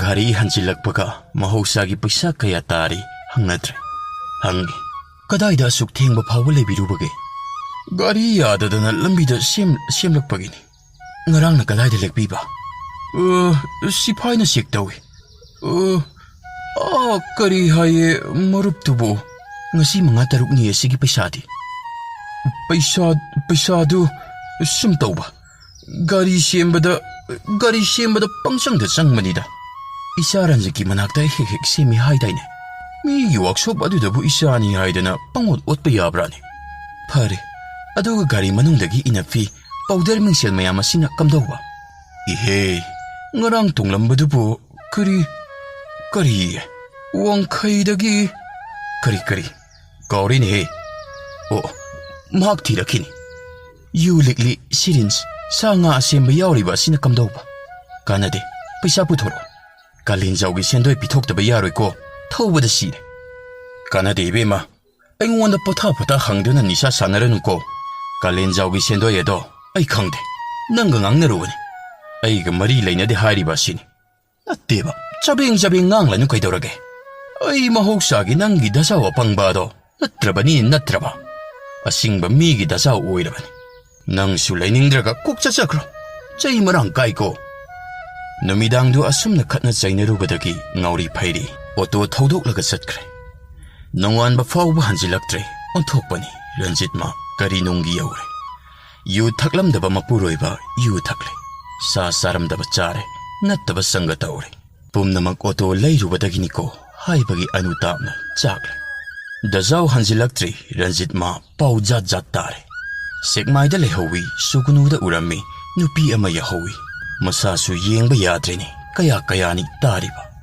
ꯒꯥꯔꯤ ꯍꯟꯖꯤꯜꯂꯛꯄꯒ ꯃꯍꯧꯁꯥꯒꯤ ꯄꯩꯁꯥ ꯀꯌꯥ ꯇꯥꯔꯤ ꯍꯪꯅꯗ꯭ꯔꯦ꯫ ꯍꯪꯉꯤ, "ꯀꯗꯥꯏꯗ ꯑꯁꯨꯛ ꯊꯦꯡꯕ ꯐꯥꯎꯕ ꯂꯩꯕꯤꯔꯨꯕꯒꯦ?" "ꯒꯥꯔꯤ ꯌꯥꯗꯗꯅ ꯂꯝꯕꯤꯗ ꯁꯦꯝ-, ꯁꯦꯝꯂꯛꯄꯒꯤꯅꯤ꯫ ꯉꯔꯥꯡꯅ ꯀꯗꯥꯏꯗ ꯂꯦꯛꯄꯤꯕ?" "ꯑ, ꯁꯤꯐꯥꯏꯅ ꯆꯦꯛ ꯇꯧꯏ꯫" "ꯑ, ꯑꯥ, ꯀꯔꯤ ꯍꯥꯏꯌꯦ ꯃꯔꯨꯞꯇꯨꯕꯨ?" "ꯉꯁꯤ ꯃꯉꯥ ꯇꯔꯨꯛꯅꯤ ꯑꯁꯤꯒꯤ ꯄꯩꯁꯥꯗꯤ?" "ꯄꯩꯁꯥ, ꯄꯩꯁꯥꯗꯨ ꯁꯨꯝ ꯇꯧꯕ꯫ ꯒꯥꯔꯤ ꯁꯦꯝꯕꯗ, ꯒꯥꯔꯤ ꯁꯦꯝꯕꯗ ꯄꯪꯆꯪꯗ ꯆꯪꯕꯅꯤꯗ꯫ ꯏꯆꯥ ꯔꯟꯖꯤꯠꯀꯤ ꯃꯅꯥꯛꯇ ꯍꯦꯛ ꯍꯦꯛ ꯁꯦꯝꯃꯤ ꯍꯥꯏꯗꯥꯏꯅꯦ? ꯃꯤꯒꯤ ꯋꯥꯛꯁꯣꯞ ꯑꯗꯨꯗꯕꯨ ꯏꯆꯥꯅꯤ ꯍꯥꯏꯗꯅ ꯄꯪꯑꯣꯠ ꯑꯣꯠꯄ ꯌꯥꯕ꯭ꯔꯥꯅꯦ? ꯐꯔꯦ, ꯑꯗꯨꯒ ꯒꯥꯔꯤ ꯃꯅꯨꯡꯗꯒꯤ ꯏꯅꯞꯄꯤ ꯄꯥꯎꯗꯔ ꯃꯤꯡꯁꯦꯜ ꯃꯌꯥꯝ ꯑꯁꯤꯅ ꯀꯝꯗꯧꯕ?" "ꯏꯍꯦ, ꯉꯔꯥꯡ ꯇꯣꯡꯂꯝꯕꯗꯨꯕꯨ ꯀꯔꯤ, ꯀꯔꯤ, ꯋꯥꯡꯈꯩꯗꯒꯤ ꯀꯔꯤ, ꯀꯔꯤ? ꯀꯥꯎꯔꯦꯅꯦꯍꯦ꯫ ꯑꯣ, ꯃꯍꯥꯛ ꯊꯤꯔꯛꯈꯤꯅꯤ꯫ ꯌꯨ ꯂꯤꯛꯂꯤ, ꯁꯤꯔꯤꯟꯁ, ꯁꯥ ꯉꯥ ꯑꯁꯦꯝꯕ ꯌꯥꯎꯔꯤꯕ ꯑꯁꯤꯅ ꯀꯝꯗꯧꯕ?" "ꯀꯥꯟꯅꯗꯦ, ꯄꯩꯁꯥ ꯄꯨꯊꯣꯔꯛꯑꯣ꯫ ꯀꯥꯂꯦꯟꯖꯥꯎꯒꯤ ꯁꯦꯟꯗꯣꯏ ꯄꯤꯊꯣꯛꯇꯕ ꯌꯥꯔꯣꯏꯀꯣ, ꯊꯧꯕꯗ ꯁꯤꯔꯦ꯫" "ꯀꯥꯟꯅꯗꯦ ꯏꯕꯦꯝꯃ, ꯑꯩꯉꯣꯟꯗ ꯄꯣꯊꯥ ꯄꯣꯊꯥ ꯍꯪꯗꯨꯅ ꯅꯤꯁꯥ ꯁꯥꯟꯅꯔꯅꯨꯀꯣ꯫ ꯀꯥꯂꯦꯟꯖꯥꯎꯒꯤ ꯁꯦꯟꯗꯣꯏ ꯑꯗꯣ ꯑꯩ ꯈꯪꯗꯦ, ꯅꯪꯒ ꯉꯥꯡꯅꯔꯨꯕꯅꯤ꯫ ꯑꯩꯒ ꯃꯔꯤ ꯂꯩꯅꯗꯦ ꯍꯥꯏꯔꯤꯕ ꯑꯁꯤꯅꯤ꯫" "ꯅꯠꯇꯦꯕ, ꯆꯕꯦꯡ ꯆꯕꯦꯡ ꯉꯥꯡꯂꯅꯨ ꯀꯩꯗꯧꯔꯒꯦ? ꯑꯩ ꯃꯍꯧꯁꯥꯒꯤ ꯅꯪꯒꯤ ꯗꯁꯥ ꯑꯄꯪꯕ ꯑꯗꯣ ꯅꯠꯇ꯭ꯔꯕꯅꯤ, ꯅꯠꯇ꯭ꯔꯕ? ꯑꯁꯤꯡꯕ ꯃꯤꯒꯤ ꯗꯁꯥ ꯑꯣꯏꯔꯕꯅꯤ꯫ ꯅꯪꯁꯨ ꯂꯩꯅꯤꯡꯗ꯭ꯔꯒ ꯀꯣꯛ ꯆꯠꯆꯈ꯭ꯔꯣ꯫ ꯆꯩ ꯃꯔꯥꯡ ꯀꯥꯏꯀꯣ꯫" ꯅꯨꯃꯤꯗꯥꯡꯗꯨ ꯑꯁꯨꯝꯅ ꯈꯠꯅ ꯆꯩꯅꯔꯨꯕꯗꯒꯤ ꯉꯥꯎꯔꯤ ꯐꯩꯔꯤ ꯑꯣꯇꯣ ꯊꯧꯗꯣꯛꯂꯒ ꯆꯠꯈ꯭ꯔꯦ꯫ ꯅꯣꯡꯉꯥꯟꯕ ꯐꯥꯎꯕ ꯍꯟꯖꯤꯜꯂꯛꯇ꯭ꯔꯦ꯫ ꯑꯣꯟꯊꯣꯛꯄꯅꯤ, ꯔꯟꯖꯤꯠ ꯃꯥ ꯀꯔꯤ ꯅꯨꯡꯒꯤ ꯌꯧꯔꯦ꯫ ꯌꯨ ꯊꯛꯂꯝꯗꯕ ꯃꯄꯨꯔꯣꯏꯕ ꯌꯨ ꯊꯛꯂꯦ꯫ ꯁꯥ ꯆꯥꯔꯝꯗꯕ ꯆꯥꯔꯦ꯫ ꯅꯠꯇꯕ ꯁꯪꯒ ꯇꯧꯔꯦ꯫ ꯄꯨꯝꯅꯃꯛ ꯑꯣꯇꯣ ꯂꯩꯔꯨꯕꯗꯒꯤꯅꯤꯀꯣ ꯍꯥꯏꯕꯒꯤ ꯑꯅꯨꯇꯥꯞꯅ ꯆꯥꯛꯂꯦ꯫ ꯗꯖꯥꯎ ꯍꯟꯖꯤꯜꯂꯛꯇ꯭ꯔꯤ꯫ ꯔꯟꯖꯤꯠ ꯃꯥ ꯄꯥꯎ ꯖꯥꯠ ꯖꯥꯠ ꯇꯥꯔꯦ꯫ ꯁꯦꯛꯃꯥꯏꯗ ꯂꯩꯍꯧꯋꯤ, ꯁꯨꯒꯨꯅꯨꯗ ꯎꯔꯝꯃꯤ, ꯅꯨꯄꯤ ꯑꯃ ꯌꯥꯍꯧꯋꯤ꯫ ꯃꯁꯥꯁꯨ ꯌꯦꯡꯕ ꯌꯥꯗ꯭ꯔꯦꯅꯦ, ꯀꯌꯥ ꯀꯌꯥꯅꯤ ꯇꯥꯔꯤꯕ꯫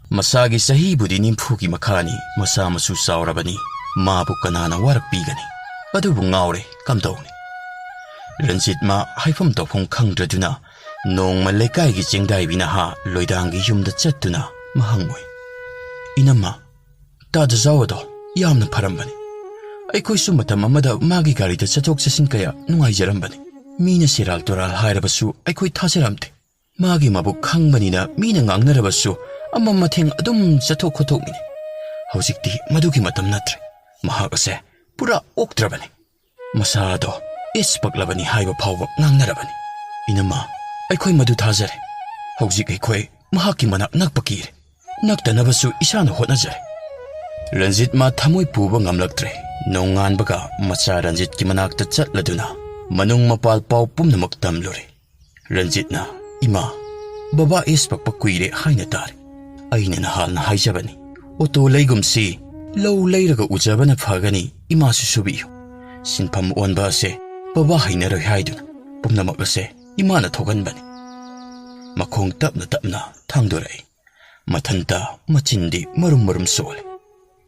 ꯃꯁꯥꯒꯤ ꯆꯍꯤꯕꯨꯗꯤ ꯅꯤꯐꯨꯒꯤ ꯃꯈꯥꯅꯤ, ꯃꯁꯥ ꯃꯁꯨ ꯆꯥꯎꯔꯕꯅꯤ꯫ ꯃꯥꯕꯨ ꯀꯅꯥꯅ ꯋꯥꯔꯛꯄꯤꯒꯅꯤ? ꯑꯗꯨꯕꯨ ꯉꯥꯎꯔꯦ, ꯀꯝꯗꯧꯅꯤ? ꯔꯟꯖꯤꯠ ꯃꯥ ꯍꯥꯏꯐꯝ ꯇꯧꯐꯝ ꯈꯪꯗ꯭ꯔꯗꯨꯅ ꯅꯣꯡꯃ ꯂꯩꯀꯥꯏꯒꯤ ꯆꯦꯡꯗꯥꯏꯕꯤ ꯅꯍꯥ ꯂꯣꯏꯗꯥꯡꯒꯤ ꯌꯨꯝꯗ ꯆꯠꯇꯨꯅ ꯃꯍꯪ ꯑꯣꯏ꯫ "ꯏꯅꯝꯃ, ꯇꯥ ꯗꯖꯥꯎ ꯑꯗꯣ ꯌꯥꯝꯅ ꯐꯔꯝꯕꯅꯤ꯫ ꯑꯩꯈꯣꯏꯁꯨ ꯃꯇꯝ ꯑꯃꯗ ꯃꯥꯒꯤ ꯒꯥꯔꯤꯗ ꯆꯠꯊꯣꯛ ꯆꯠꯁꯤꯟ ꯀꯌꯥ ꯅꯨꯡꯉꯥꯏꯖꯔꯝꯕꯅꯤ꯫ ꯃꯤꯅ ꯁꯦꯔꯥꯜ ꯇꯨꯔꯥꯜ ꯍꯥꯏꯔꯕꯁꯨ ꯑꯩꯈꯣꯏ ꯊꯥꯖꯔꯝꯗꯦ꯫ ꯃꯥꯒꯤ ꯃꯕꯨꯛ ꯈꯪꯕꯅꯤꯅ ꯃꯤꯅ ꯉꯥꯡꯅꯔꯕꯁꯨ ꯑꯃꯝ ꯑꯊꯦꯡ ꯑꯗꯨꯝ ꯆꯠꯊꯣꯛ ꯈꯣꯠꯇꯣꯛꯃꯤꯅꯤ꯫ ꯍꯧꯖꯤꯛꯇꯤ ꯃꯗꯨꯒꯤ ꯃꯇꯝ ꯅꯠꯇ꯭ꯔꯦ꯫ ꯃꯍꯥꯛ ꯑꯁꯦ ꯄꯨꯔꯥ ꯑꯣꯛꯇ꯭ꯔꯕꯅꯤ꯫ ꯃꯁꯥ ꯑꯗꯣ ꯑꯦꯁ ꯄꯛꯂꯕꯅꯤ ꯍꯥꯏꯕ ꯐꯥꯎꯕ ꯉꯥꯡꯅꯔꯕꯅꯤ꯫ ꯏꯅꯝꯃ, ꯑꯩꯈꯣꯏ ꯃꯗꯨ ꯊꯥꯖꯔꯦ꯫ ꯍꯧꯖꯤꯛ ꯑꯩꯈꯣꯏ ꯃꯍꯥꯛꯀꯤ ꯃꯅꯥꯛ ꯅꯛꯄ ꯀꯤꯔꯦ꯫ ꯅꯛꯇꯅꯕꯁꯨ ꯏꯁꯥꯅ ꯍꯣꯠꯅꯖꯔꯦ꯫" ꯔꯟꯖꯤꯠ ꯃꯥ ꯊꯃꯣꯏ ꯄꯨꯕ ꯉꯝꯂꯛꯇ꯭ꯔꯦ꯫ ꯅꯣꯡꯉꯥꯟꯕꯒ ꯃꯆꯥ ꯔꯟꯖꯤꯠꯀꯤ ꯃꯅꯥꯛꯇ ꯆꯠꯂꯗꯨꯅ ꯃꯅꯨꯡ ꯃꯄꯥꯜ ꯄꯥꯎ ꯄꯨꯝꯅꯃꯛ ꯇꯝꯂꯨꯔꯦ꯫ ꯔꯟꯖꯤꯠꯅ, "ꯏꯃꯥ, ꯕꯕꯥ ꯑꯦꯁ ꯄꯛꯄ ꯀꯨꯏꯔꯦ ꯍꯥꯏꯅ ꯇꯥꯔꯦ꯫ ꯑꯩꯅ ꯅꯍꯥꯟꯅ ꯍꯥꯏꯖꯕꯅꯤ, ꯑꯣꯇꯣ ꯂꯩꯒꯨꯝꯁꯤ, ꯂꯧ ꯂꯩꯔꯒ ꯎꯖꯕꯅ ꯐꯒꯅꯤ, ꯏꯃꯥꯁꯨ ꯁꯨꯕꯤꯌꯨ꯫ ꯁꯤꯟꯐꯝ ꯑꯣꯟꯕ ꯑꯁꯦ ꯕꯕꯥ ꯍꯩꯅꯔꯣꯏ ꯍꯥꯏꯗꯨꯅ ꯄꯨꯝꯅꯃꯛ ꯑꯁꯦ ꯏꯃꯥꯅ ꯊꯣꯛꯍꯟꯕꯅꯤ꯫" ꯃꯈꯣꯡ ꯇꯞꯅ ꯇꯞꯅ ꯊꯥꯡꯗꯣꯔꯛꯏ꯫ ꯃꯊꯟꯇ ꯃꯆꯤꯟꯗꯤ ꯃꯔꯨꯝ ꯃꯔꯨꯝ ꯁꯣꯜꯂꯤ꯫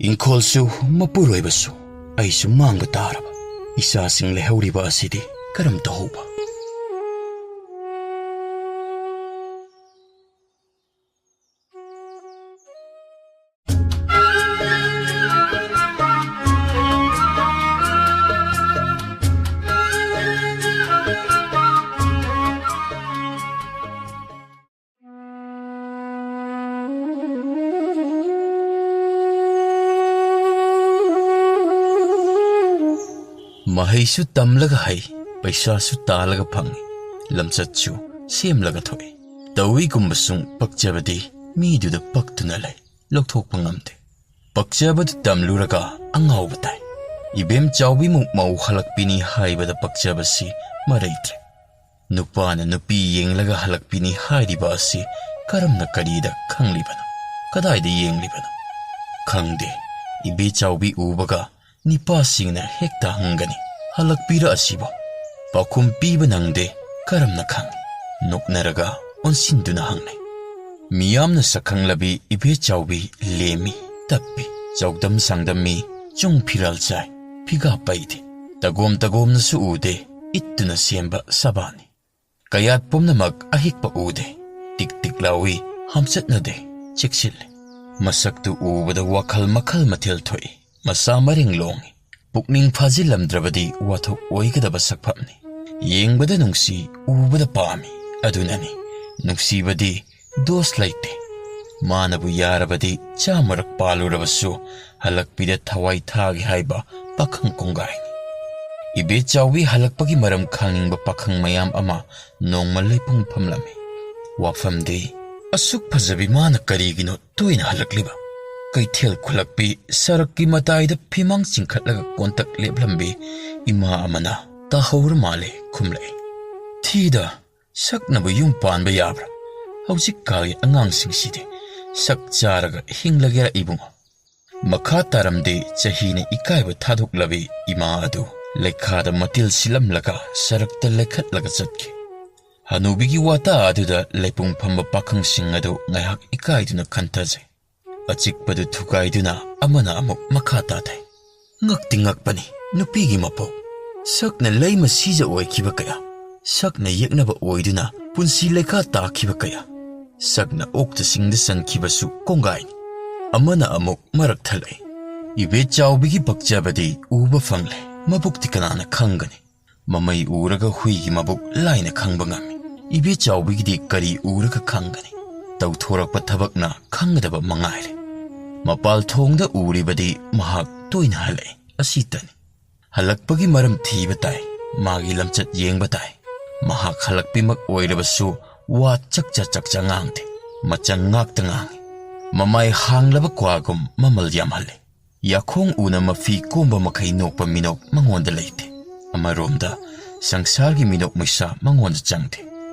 "ꯏꯪꯈꯣꯜꯁꯨ ꯃꯄꯨꯔꯣꯏꯕꯁꯨ ꯑꯩꯁꯨ ꯃꯥꯡꯕ ꯇꯥꯔꯕ꯫ ꯏꯆꯥꯁꯤꯡ ꯂꯩꯍꯧꯔꯤꯕ ꯑꯁꯤꯗꯤ ꯀꯔꯝ ꯇꯧꯍꯧꯕ?" ꯃꯍꯩꯁꯨ ꯇꯝꯂꯒ ꯍꯩ, ꯄꯩꯁꯥꯁꯨ ꯇꯥꯜꯂꯒ ꯐꯪꯏ, ꯂꯝꯆꯠꯁꯨ ꯁꯦꯝꯂꯒ ꯊꯣꯛꯏ꯫ ꯇꯧꯏꯒꯨꯝꯕꯁꯨꯡ ꯄꯛꯆꯕꯗꯤ ꯃꯤꯗꯨꯗ ꯄꯛꯇꯨꯅ ꯂꯩ, ꯂꯧꯊꯣꯛꯄ ꯉꯝꯗꯦ꯫ ꯄꯛꯆꯕꯗꯨ ꯇꯝꯂꯨꯔꯒ ꯑꯉꯥꯎꯕ ꯇꯥꯏ꯫ ꯏꯕꯦꯝ ꯆꯥꯎꯕꯤꯃꯨꯛ ꯃꯧ ꯍꯜꯂꯛꯄꯤꯅꯤ ꯍꯥꯏꯕꯗ ꯄꯛꯆꯕꯁꯤ ꯃꯔꯩꯇ꯭ꯔꯦ꯫ ꯅꯨꯄꯥꯅ ꯅꯨꯄꯤ ꯌꯦꯡꯂꯒ ꯍꯜꯂꯛꯄꯤꯅꯤ ꯍꯥꯏꯔꯤꯕ ꯑꯁꯤ ꯀꯔꯝꯅ ꯀꯔꯤꯗ ꯈꯪꯂꯤꯕꯅꯣ? ꯀꯗꯥꯏꯗ ꯌꯦꯡꯂꯤꯕꯅꯣ? ꯈꯪꯗꯦ꯫ ꯏꯕꯦ ꯆꯥꯎꯕꯤ ꯎꯕꯒ ꯅꯤꯄꯥꯁꯤꯡꯅ ꯍꯦꯛꯇ ꯍꯪꯒꯅꯤ, "ꯍꯜꯂꯛꯄꯤꯔꯛꯑꯁꯤꯕꯣ?" ꯄꯥꯎꯈꯨꯝ ꯄꯤꯕ ꯅꯪꯗꯦ꯫ ꯀꯔꯝꯅ ꯈꯪꯏ? ꯅꯣꯛꯅꯔꯒ ꯑꯣꯟꯁꯤꯟꯗꯨꯅ ꯍꯪꯅꯩ꯫ ꯃꯤꯌꯥꯝꯅ ꯁꯛꯈꯪꯂꯕꯤ ꯏꯕꯦ ꯆꯥꯎꯕꯤ ꯂꯦꯝꯃꯤ, ꯇꯞꯄꯤ, ꯆꯥꯎꯗꯝ ꯁꯥꯡꯗꯝꯃꯤ, ꯆꯨꯡ ꯐꯤꯔꯥꯜ ꯆꯥꯏ, ꯐꯤꯒꯥ ꯄꯩꯗꯦ꯫ ꯇꯒꯣꯝ ꯇꯒꯣꯝꯅꯁꯨ ꯎꯗꯦ, ꯏꯠꯇꯨꯅ ꯁꯦꯝꯕ ꯁꯕꯥꯅꯤ꯫ ꯀꯌꯥꯠ ꯄꯨꯝꯅꯃꯛ ꯑꯍꯤꯛꯄ ꯎꯗꯦ꯫ ꯇꯤꯛ ꯇꯤꯛ ꯂꯥꯎꯏ, ꯍꯥꯝꯆꯠꯅꯗꯦ, ꯆꯦꯛꯁꯤꯜꯂꯤ꯫ ꯃꯁꯛꯇꯨ ꯎꯕꯗ ꯋꯥꯈꯜ ꯃꯈꯜ ꯃꯊꯦꯜ ꯊꯣꯛꯏ꯫ ꯃꯁꯥ ꯃꯔꯦꯡ ꯂꯣꯡꯏ꯫ ꯄꯨꯛꯅꯤꯡ ꯐꯥꯖꯤꯜꯂꯝꯗ꯭ꯔꯕꯗꯤ ꯋꯥꯊꯣꯛ ꯑꯣꯏꯒꯗꯕ ꯁꯛꯐꯝꯅꯤ꯫ ꯌꯦꯡꯕꯗ ꯅꯨꯡꯁꯤ, ꯎꯕꯗ ꯄꯥꯝꯃꯤ꯫ ꯑꯗꯨꯅꯅꯤ ꯅꯨꯡꯁꯤꯕꯗꯤ ꯗꯣꯁ ꯂꯩꯇꯦ꯫ ꯃꯥꯅꯕꯨ ꯌꯥꯔꯕꯗꯤ ꯆꯥꯝꯃꯔꯛ ꯄꯥꯜꯂꯨꯔꯕꯁꯨ ꯍꯜꯂꯛꯄꯤꯗ ꯊꯋꯥꯏ ꯊꯥꯒꯦ ꯍꯥꯏꯕ ꯄꯥꯈꯪ ꯀꯣꯡꯒꯥꯏꯅꯤ꯫ ꯏꯕꯦ ꯆꯥꯎꯕꯤ ꯍꯜꯂꯛꯄꯒꯤ ꯃꯔꯝ ꯈꯪꯅꯤꯡꯕ ꯄꯥꯈꯪ ꯃꯌꯥꯝ ꯑꯃ ꯅꯣꯡꯃ ꯂꯩꯄꯨꯡ ꯐꯝꯂꯝꯃꯤ꯫ ꯋꯥꯐꯝꯗꯤ, ꯑꯁꯨꯛ ꯐꯖꯕꯤ ꯃꯥꯅ ꯀꯔꯤꯒꯤꯅꯣ ꯇꯣꯏꯅ ꯍꯜꯂꯛꯂꯤꯕ? ꯀꯩꯊꯦꯜ ꯈꯨꯜꯂꯛꯄꯤ ꯁꯔꯛꯀꯤ ꯃꯇꯥꯏꯗ ꯐꯤꯃꯥꯡ ꯆꯤꯡꯈꯠꯂꯒ ꯀꯣꯟꯇꯛ ꯂꯦꯞꯂꯝꯕꯤ ꯏꯃꯥ ꯑꯃꯅ ꯇꯥꯍꯧꯔ ꯃꯥꯜꯂꯦ ꯈꯨꯝꯂꯛꯏ꯫ "ꯊꯤꯗ, ꯁꯛꯅꯕꯨ ꯌꯨꯝ ꯄꯥꯟꯕ ꯌꯥꯕ꯭ꯔꯥ? ꯍꯧꯖꯤꯛꯀꯥꯟꯒꯤ ꯑꯉꯥꯡꯁꯤꯡꯁꯤꯗꯤ ꯁꯛ ꯆꯥꯔꯒ ꯍꯤꯡꯂꯒꯦꯔꯥ ꯏꯕꯨꯡꯉꯣ?" ꯃꯈꯥ ꯇꯥꯔꯝꯗꯦ꯫ ꯆꯍꯤꯅ ꯏꯀꯥꯏꯕ ꯊꯥꯗꯣꯛꯂꯕꯤ ꯏꯃꯥ ꯑꯗꯨ ꯂꯩꯈꯥꯗ ꯃꯇꯤꯜ ꯁꯤꯜꯂꯝꯂꯒ ꯁꯔꯛꯇ ꯂꯩꯈꯠꯂꯒ ꯆꯠꯈꯤ꯫ ꯍꯅꯨꯕꯤꯒꯤ ꯋꯥꯇꯥ ꯑꯗꯨꯗ ꯂꯩꯄꯨꯡ ꯐꯝꯕ ꯄꯥꯈꯪꯁꯤꯡ ꯑꯗꯨ ꯉꯥꯏꯍꯥꯛ ꯏꯀꯥꯏꯗꯨꯅ ꯈꯟꯊꯖꯩ꯫ ꯑꯆꯤꯛꯄꯗꯨ ꯊꯨꯒꯥꯏꯗꯨꯅ ꯑꯃꯅ ꯑꯃꯨꯛ ꯃꯈꯥ ꯇꯥꯊꯩ꯫ ꯉꯛꯇꯤ ꯉꯛꯄꯅꯤ ꯅꯨꯄꯤꯒꯤ ꯃꯄꯣꯛ꯫ ꯁꯛꯅ ꯂꯩꯃ ꯁꯤꯖ ꯑꯣꯏꯈꯤꯕ ꯀꯌꯥ, ꯁꯛꯅ ꯌꯦꯛꯅꯕ ꯑꯣꯏꯗꯨꯅ ꯄꯨꯟꯁꯤ ꯂꯩꯈꯥ ꯇꯥꯈꯤꯕ ꯀꯌꯥ, ꯁꯛꯅ ꯑꯣꯛꯇ ꯁꯤꯡꯗ ꯆꯟꯈꯤꯕꯁꯨ ꯀꯣꯡꯒꯥꯏꯅꯤ꯫ ꯑꯃꯅ ꯑꯃꯨꯛ ꯃꯔꯛ ꯊꯠꯂꯛꯏ꯫ ꯏꯕꯦ ꯆꯥꯎꯕꯤꯒꯤ ꯄꯛꯆꯕꯗꯤ ꯎꯕ ꯐꯪꯂꯦ, ꯃꯕꯨꯛꯇꯤ ꯀꯅꯥꯅ ꯈꯪꯒꯅꯤ? ꯃꯃꯩ ꯎꯔꯒ ꯍꯨꯏꯒꯤ ꯃꯕꯨꯛ ꯂꯥꯏꯅ ꯈꯪꯕ ꯉꯝꯃꯤ꯫ ꯏꯕꯦ ꯆꯥꯎꯕꯤꯒꯤꯗꯤ ꯀꯔꯤ ꯎꯔꯒ ꯈꯪꯒꯅꯤ? ꯇꯧꯊꯣꯔꯛꯄ ꯊꯕꯛꯅ ꯈꯪꯒꯗꯕ ꯃꯉꯥꯏꯔꯦ꯫ ꯃꯄꯥꯜ ꯊꯣꯡꯗ ꯎꯔꯤꯕꯗꯤ ꯃꯍꯥꯛ ꯇꯣꯏꯅ ꯍꯜꯂꯛꯏ, ꯑꯁꯤꯇꯅꯤ꯫ ꯍꯜꯂꯛꯄꯒꯤ ꯃꯔꯝ ꯊꯤꯕ ꯇꯥꯏ, ꯃꯥꯒꯤ ꯂꯝꯆꯠ ꯌꯦꯡꯕ ꯇꯥꯏ꯫ ꯃꯍꯥꯛ ꯍꯜꯂꯛꯄꯤꯃꯛ ꯑꯣꯏꯔꯕꯁꯨ ꯋꯥ ꯆꯛꯆ ꯆꯛꯆ ꯉꯥꯡꯗꯦ, ꯃꯆꯪ ꯉꯥꯛꯇ ꯉꯥꯡꯏ꯫ ꯃꯃꯥꯏ ꯍꯥꯡꯂꯕ ꯀ꯭ꯋꯥꯒꯨꯝ ꯃꯃꯜ ꯌꯥꯝꯍꯜꯂꯤ꯫ ꯌꯥꯈꯣꯡ ꯎꯅ ꯃꯐꯤ ꯀꯣꯝꯕ ꯃꯈꯩ ꯅꯣꯛꯄ ꯃꯤꯅꯣꯛ ꯃꯉꯣꯟꯗ ꯂꯩꯇꯦ꯫ ꯑꯃꯔꯣꯝꯗ ꯁꯪꯁꯥꯔꯒꯤ ꯃꯤꯅꯣꯛ ꯃꯩꯁꯥ ꯃꯉꯣꯟꯗ ꯆꯪꯗꯦ꯫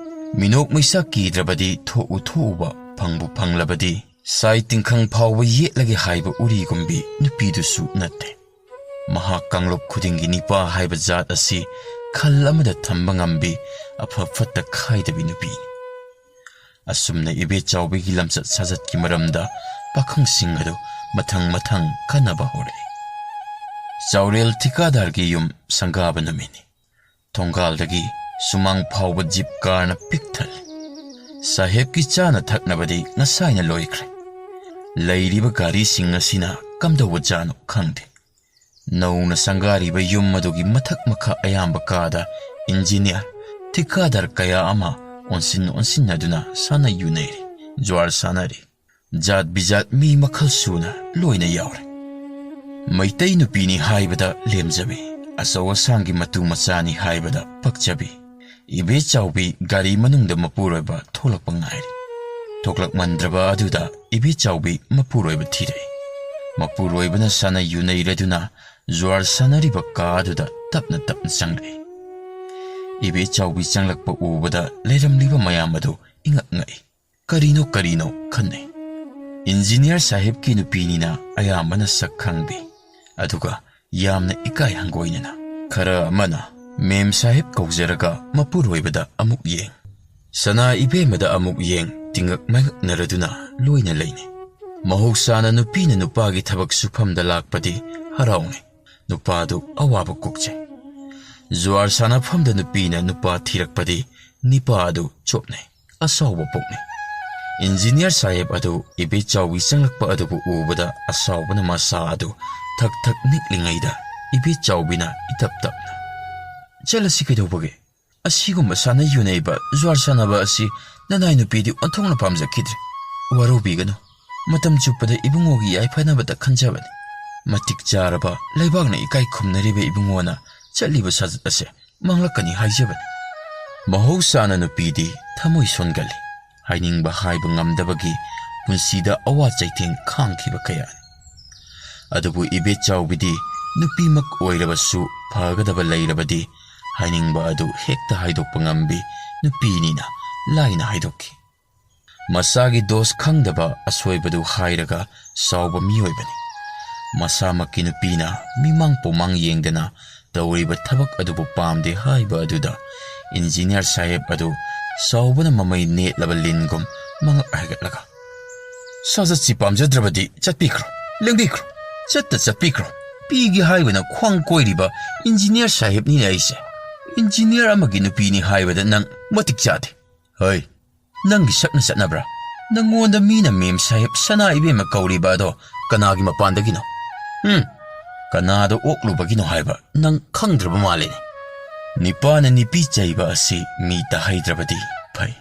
ꯃꯤꯅꯣꯛ ꯃꯩꯁꯥ ꯀꯤꯗ꯭ꯔꯕꯗꯤ ꯊꯣꯛꯎ ꯊꯣꯛꯎꯕ, ꯐꯪꯕꯨ ꯐꯪꯂꯕꯗꯤ ꯁꯥꯏ ꯇꯤꯡꯈꯪ ꯐꯥꯎꯕ ꯌꯦꯠꯂꯒꯦ ꯍꯥꯏꯕ ꯎꯔꯤꯒꯨꯝꯕꯤ ꯅꯨꯄꯤꯗꯨꯁꯨ ꯅꯠꯇꯦ꯫ ꯃꯍꯥꯛ ꯀꯥꯡꯂꯨꯞ ꯈꯨꯗꯤꯡꯒꯤ ꯅꯤꯄꯥ ꯍꯥꯏꯕ ꯖꯥꯠ ꯑꯁꯤ ꯈꯜ ꯑꯃꯗ ꯊꯝꯕ ꯉꯝꯕꯤ, ꯑꯐ ꯐꯠꯇ ꯈꯥꯏꯗꯕꯤ ꯅꯨꯄꯤꯅꯤ꯫ ꯑꯁꯨꯝꯅ ꯏꯕꯦꯆꯥꯎꯕꯤꯒꯤ ꯂꯝꯆꯠ ꯁꯥꯖꯠꯀꯤ ꯃꯔꯝꯗ ꯄꯥꯈꯪꯁꯤꯡ ꯑꯗꯨ ꯃꯊꯪ ꯃꯊꯪ ꯈꯟꯅꯕ ꯍꯧꯔꯛꯏ꯫ ꯆꯥꯎꯔꯦꯜ ꯊꯤꯀꯥꯗꯥꯔꯒꯤ ꯌꯨꯝ ꯁꯪꯒꯥꯕ ꯅꯨꯃꯤꯠꯅꯤ꯫ ꯊꯣꯡꯒꯥꯜꯗꯒꯤ ꯁꯨꯃꯥꯡ ꯐꯥꯎꯕ ꯖꯤꯞ ꯀꯥꯔꯅ ꯄꯤꯛ ꯊꯜꯂꯤ꯫ ꯁꯥꯍꯦꯕꯀꯤ ꯆꯥꯅ ꯊꯛꯅꯕꯗꯤ ꯉꯁꯥꯏꯅ ꯂꯣꯏꯈ꯭ꯔꯦ꯫ ꯂꯩꯔꯤꯕ ꯒꯥꯔꯤꯁꯤꯡ ꯑꯁꯤꯅ ꯀꯝꯗꯧꯕ ꯖꯥꯠꯅꯣ ꯈꯪꯗꯦ꯫ ꯅꯧꯅ ꯁꯪꯒꯥꯔꯤꯕ ꯌꯨꯝ ꯑꯗꯨꯒꯤ ꯃꯊꯛ ꯃꯈꯥ ꯑꯌꯥꯝꯕ ꯀꯥꯗ ꯏꯟꯖꯤꯅꯤꯌꯥꯔ, ꯊꯤꯀꯥꯗꯥꯔ ꯀꯌꯥ ꯑꯃ ꯑꯣꯟꯁꯤꯟ ꯑꯣꯟꯁꯤꯟꯅꯗꯨꯅ ꯁꯥꯟꯅ ꯌꯨꯅꯩꯔꯤ, ꯖ꯭ꯋꯥꯔ ꯁꯥꯟꯅꯔꯤ꯫ ꯖꯥꯠ ꯕꯤꯖꯥꯠ ꯃꯤ ꯃꯈꯜ ꯁꯨꯅ ꯂꯣꯏꯅ ꯌꯥꯎꯔꯦ꯫ ꯃꯩꯇꯩ ꯅꯨꯄꯤꯅꯤ ꯍꯥꯏꯕꯗ ꯂꯦꯝꯖꯕꯤ, ꯑꯆꯧ ꯑꯁꯥꯡꯒꯤ ꯃꯇꯨ ꯃꯆꯥꯅꯤ ꯍꯥꯏꯕꯗ ꯄꯛꯆꯕꯤ, ꯏꯕꯦꯆꯥꯎꯕꯤ ꯒꯥꯔꯤ ꯃꯅꯨꯡꯗ ꯃꯄꯨꯔꯣꯏꯕ ꯊꯣꯛꯂꯛꯄ ꯉꯥꯏꯔꯤ꯫ ꯊꯣꯛꯂꯛꯃꯟꯗ꯭ꯔꯕ ꯑꯗꯨꯗ ꯏꯕꯦꯆꯥꯎꯕꯤ ꯃꯄꯨꯔꯣꯏꯕ ꯊꯤꯔꯛꯏ꯫ ꯃꯄꯨꯔꯣꯏꯕꯅ ꯁꯥꯟꯅ ꯌꯨꯅꯩꯔꯗꯨꯅ ꯖ꯭ꯋꯥꯔ ꯁꯥꯟꯅꯔꯤꯕ ꯀꯥ ꯑꯗꯨꯗ ꯇꯞꯅ ꯇꯞꯅ ꯆꯪꯂꯛꯏ꯫ ꯏꯕꯦꯆꯥꯎꯕꯤ ꯆꯪꯂꯛꯄ ꯎꯕꯗ ꯂꯩꯔꯝꯂꯤꯕ ꯃꯌꯥꯝ ꯑꯗꯨ ꯏꯉꯛ ꯉꯛꯏ꯫ ꯀꯔꯤꯅꯣ ꯀꯔꯤꯅꯣ ꯈꯟꯅꯩ꯫ ꯏꯟꯖꯤꯅꯤꯌꯥꯔ ꯁꯥꯍꯦꯕꯀꯤ ꯅꯨꯄꯤꯅꯤꯅ ꯑꯌꯥꯝꯕꯅ ꯁꯛ ꯈꯪꯕꯤ, ꯑꯗꯨꯒ ꯌꯥꯝꯅ ꯏꯀꯥꯏ ꯍꯪꯒꯣꯏꯅꯅ꯫ ꯈꯔ ꯑꯃꯅ ꯃꯦꯝ ꯁꯥꯍꯦꯕ ꯀꯧꯖꯔꯒ ꯃꯄꯨꯔꯣꯏꯕꯗ ꯑꯃꯨꯛ ꯌꯦꯡ, ꯁꯅꯥ ꯏꯕꯦꯝꯃꯗ ꯑꯃꯨꯛ ꯌꯦꯡ, ꯇꯤꯡꯉꯛ ꯃꯥꯏꯉꯛꯅꯔꯗꯨꯅ ꯂꯣꯏꯅ ꯂꯩꯅꯩ꯫ ꯃꯍꯧꯁꯥꯅ ꯅꯨꯄꯤꯅ ꯅꯨꯄꯥꯒꯤ ꯊꯕꯛ ꯁꯨꯐꯝꯗ ꯂꯥꯛꯄꯗꯤ ꯍꯔꯥꯎꯅꯩ꯫ ꯅꯨꯄꯥꯗꯨ ꯑꯋꯥꯕ ꯀꯣꯛꯆꯩ꯫ ꯖꯨꯋꯥꯔ ꯁꯥꯟꯅꯐꯝꯗ ꯅꯨꯄꯤꯅ ꯅꯨꯄꯥ ꯊꯤꯔꯛꯄꯗꯤ ꯅꯤꯄꯥ ꯑꯗꯨ ꯆꯣꯞꯅꯩ, ꯑꯁꯥꯎꯕ ꯄꯣꯛꯅꯩ꯫ ꯏꯟꯖꯤꯅꯤꯌꯥꯔ ꯁꯥꯍꯦꯕ ꯑꯗꯨ ꯏꯕꯦꯆꯥꯎꯕꯤ ꯆꯪꯂꯛꯄ ꯑꯗꯨꯕꯨ ꯎꯕꯗ ꯑꯁꯥꯎꯕꯅ ꯃꯁꯥ ꯑꯗꯨ ꯊꯛ ꯊꯛ ꯅꯤꯛꯂꯤꯉꯩꯗ ꯏꯕꯦꯆꯥꯎꯕꯤꯅ ꯏꯇꯞ ꯇꯞꯅ, "ꯆꯠꯂꯁꯤ ꯀꯩꯗꯧꯕꯒꯦ? ꯑꯁꯤꯒꯨꯝꯕ ꯁꯥꯟꯅ ꯌꯨꯅꯩꯕ, ꯖꯨꯋꯥꯔ ꯁꯥꯟꯅꯕ ꯑꯁꯤ ꯅꯅꯥꯏ ꯅꯨꯄꯤꯗꯤ ꯑꯣꯟꯊꯣꯛꯅ ꯄꯥꯝꯖꯈꯤꯗ꯭ꯔꯦ꯫ ꯋꯥꯔꯧꯕꯤꯒꯅꯨ꯫ ꯃꯇꯝ ꯆꯨꯞꯄꯗ ꯏꯕꯨꯡꯉꯣꯒꯤ ꯌꯥꯏꯐꯅꯕꯇ ꯈꯟꯖꯕꯅꯤ꯫ ꯃꯇꯤꯛ ꯆꯥꯔꯕ, ꯂꯩꯕꯥꯛꯅ ꯏꯀꯥꯏ ꯈꯨꯝꯅꯔꯤꯕ ꯏꯕꯨꯡꯉꯣꯅ ꯆꯠꯂꯤꯕ ꯁꯥꯖꯠ ꯑꯁꯦ ꯃꯥꯡꯂꯛꯀꯅꯤ ꯍꯥꯏꯖꯕꯅꯤ꯫" ꯃꯍꯧꯁꯥꯅ ꯅꯨꯄꯤꯗꯤ ꯊꯃꯣꯏ ꯁꯣꯟꯒꯜꯂꯤ꯫ ꯍꯥꯏꯅꯤꯡꯕ ꯍꯥꯏꯕ ꯉꯝꯗꯕꯒꯤ ꯄꯨꯟꯁꯤꯗ ꯑꯋꯥ ꯆꯩꯊꯦꯡ ꯈꯥꯡꯈꯤꯕ ꯀꯌꯥꯅꯤ꯫ ꯑꯗꯨꯕꯨ ꯏꯕꯦꯆꯥꯎꯕꯤꯗꯤ ꯅꯨꯄꯤꯃꯛ ꯑꯣꯏꯔꯕꯁꯨ ꯐꯒꯗꯕ ꯂꯩꯔꯕꯗꯤ ꯍꯥꯏꯅꯤꯡꯕ ꯑꯗꯨ ꯍꯦꯛꯇ ꯍꯥꯏꯗꯣꯛꯄ ꯉꯝꯕꯤ ꯅꯨꯄꯤꯅꯤꯅ ꯂꯥꯏꯅ ꯍꯥꯏꯗꯣꯛꯈꯤ꯫ ꯃꯁꯥꯒꯤ ꯗꯣꯁ ꯈꯪꯗꯕ ꯑꯁꯣꯏꯕꯗꯨ ꯍꯥꯏꯔꯒ ꯆꯥꯎꯕ ꯃꯤꯑꯣꯏꯕꯅꯤ꯫ ꯃꯁꯥꯃꯛꯀꯤ ꯅꯨꯄꯤꯅ ꯃꯤꯃꯥꯡ ꯄꯨꯃꯥꯡ ꯌꯦꯡꯗꯅ ꯇꯧꯔꯤꯕ ꯊꯕꯛ ꯑꯗꯨꯕꯨ ꯄꯥꯝꯗꯦ ꯍꯥꯏꯕ ꯑꯗꯨꯗ ꯏꯟꯖꯤꯅꯤꯌꯔ ꯁꯥꯍꯦꯕ ꯑꯗꯨ ꯆꯥꯎꯕꯅ ꯃꯃꯩ ꯅꯦꯠꯂꯕ ꯂꯤꯟꯒꯨꯝ ꯃꯉꯛ ꯍꯥꯏꯒꯠꯂꯒ, "ꯁꯥꯖꯠꯁꯤ ꯄꯥꯝꯖꯗ꯭ꯔꯕꯗꯤ ꯆꯠꯄꯤꯈ꯭ꯔꯣ, ꯂꯦꯡꯕꯤꯈ꯭ꯔꯣ, ꯆꯠꯇ ꯆꯠꯄꯤꯈ꯭ꯔꯣ꯫ ꯄꯤꯒꯦ ꯍꯥꯏꯕꯅ ꯈ꯭ꯋꯥꯡ ꯀꯣꯏꯔꯤꯕ ꯏꯟꯖꯤꯅꯤꯌꯔ ꯁꯥꯍꯦꯕꯅꯤꯅꯦ ꯑꯩꯁꯦ꯫ ꯏꯟꯖꯤꯅꯤꯌꯔ ꯑꯃꯒꯤ ꯅꯨꯄꯤꯅꯤ ꯍꯥꯏꯕꯗ ꯅꯪ ꯃꯇꯤꯛ ꯆꯥꯗꯦ꯫ ꯍꯩ, ꯅꯪꯒꯤ ꯁꯛꯅ ꯆꯠꯅꯕ꯭ꯔꯥ? ꯅꯪꯉꯣꯟꯗ ꯃꯤꯅ ꯃꯦꯝ ꯁꯥꯍꯦꯕ ꯁꯅꯥ ꯏꯕꯦꯝꯃ ꯀꯧꯔꯤꯕ ꯑꯗꯣ ꯀꯅꯥꯒꯤ ꯃꯄꯥꯟꯗꯒꯤꯅꯣ? ꯍꯨꯝ, ꯀꯅꯥꯗ ꯑꯣꯛꯂꯨꯕꯒꯤꯅꯣ ꯍꯥꯏꯕ ꯅꯪ ꯈꯪꯗ꯭ꯔꯕ ꯃꯥꯜꯂꯦꯅꯦ꯫ ꯅꯤꯄꯥꯅ ꯅꯤꯄꯤ ꯆꯩꯕ ꯑꯁꯤ ꯃꯤ ꯇꯥꯍꯩꯗ꯭ꯔꯕꯗꯤ ꯐꯩ,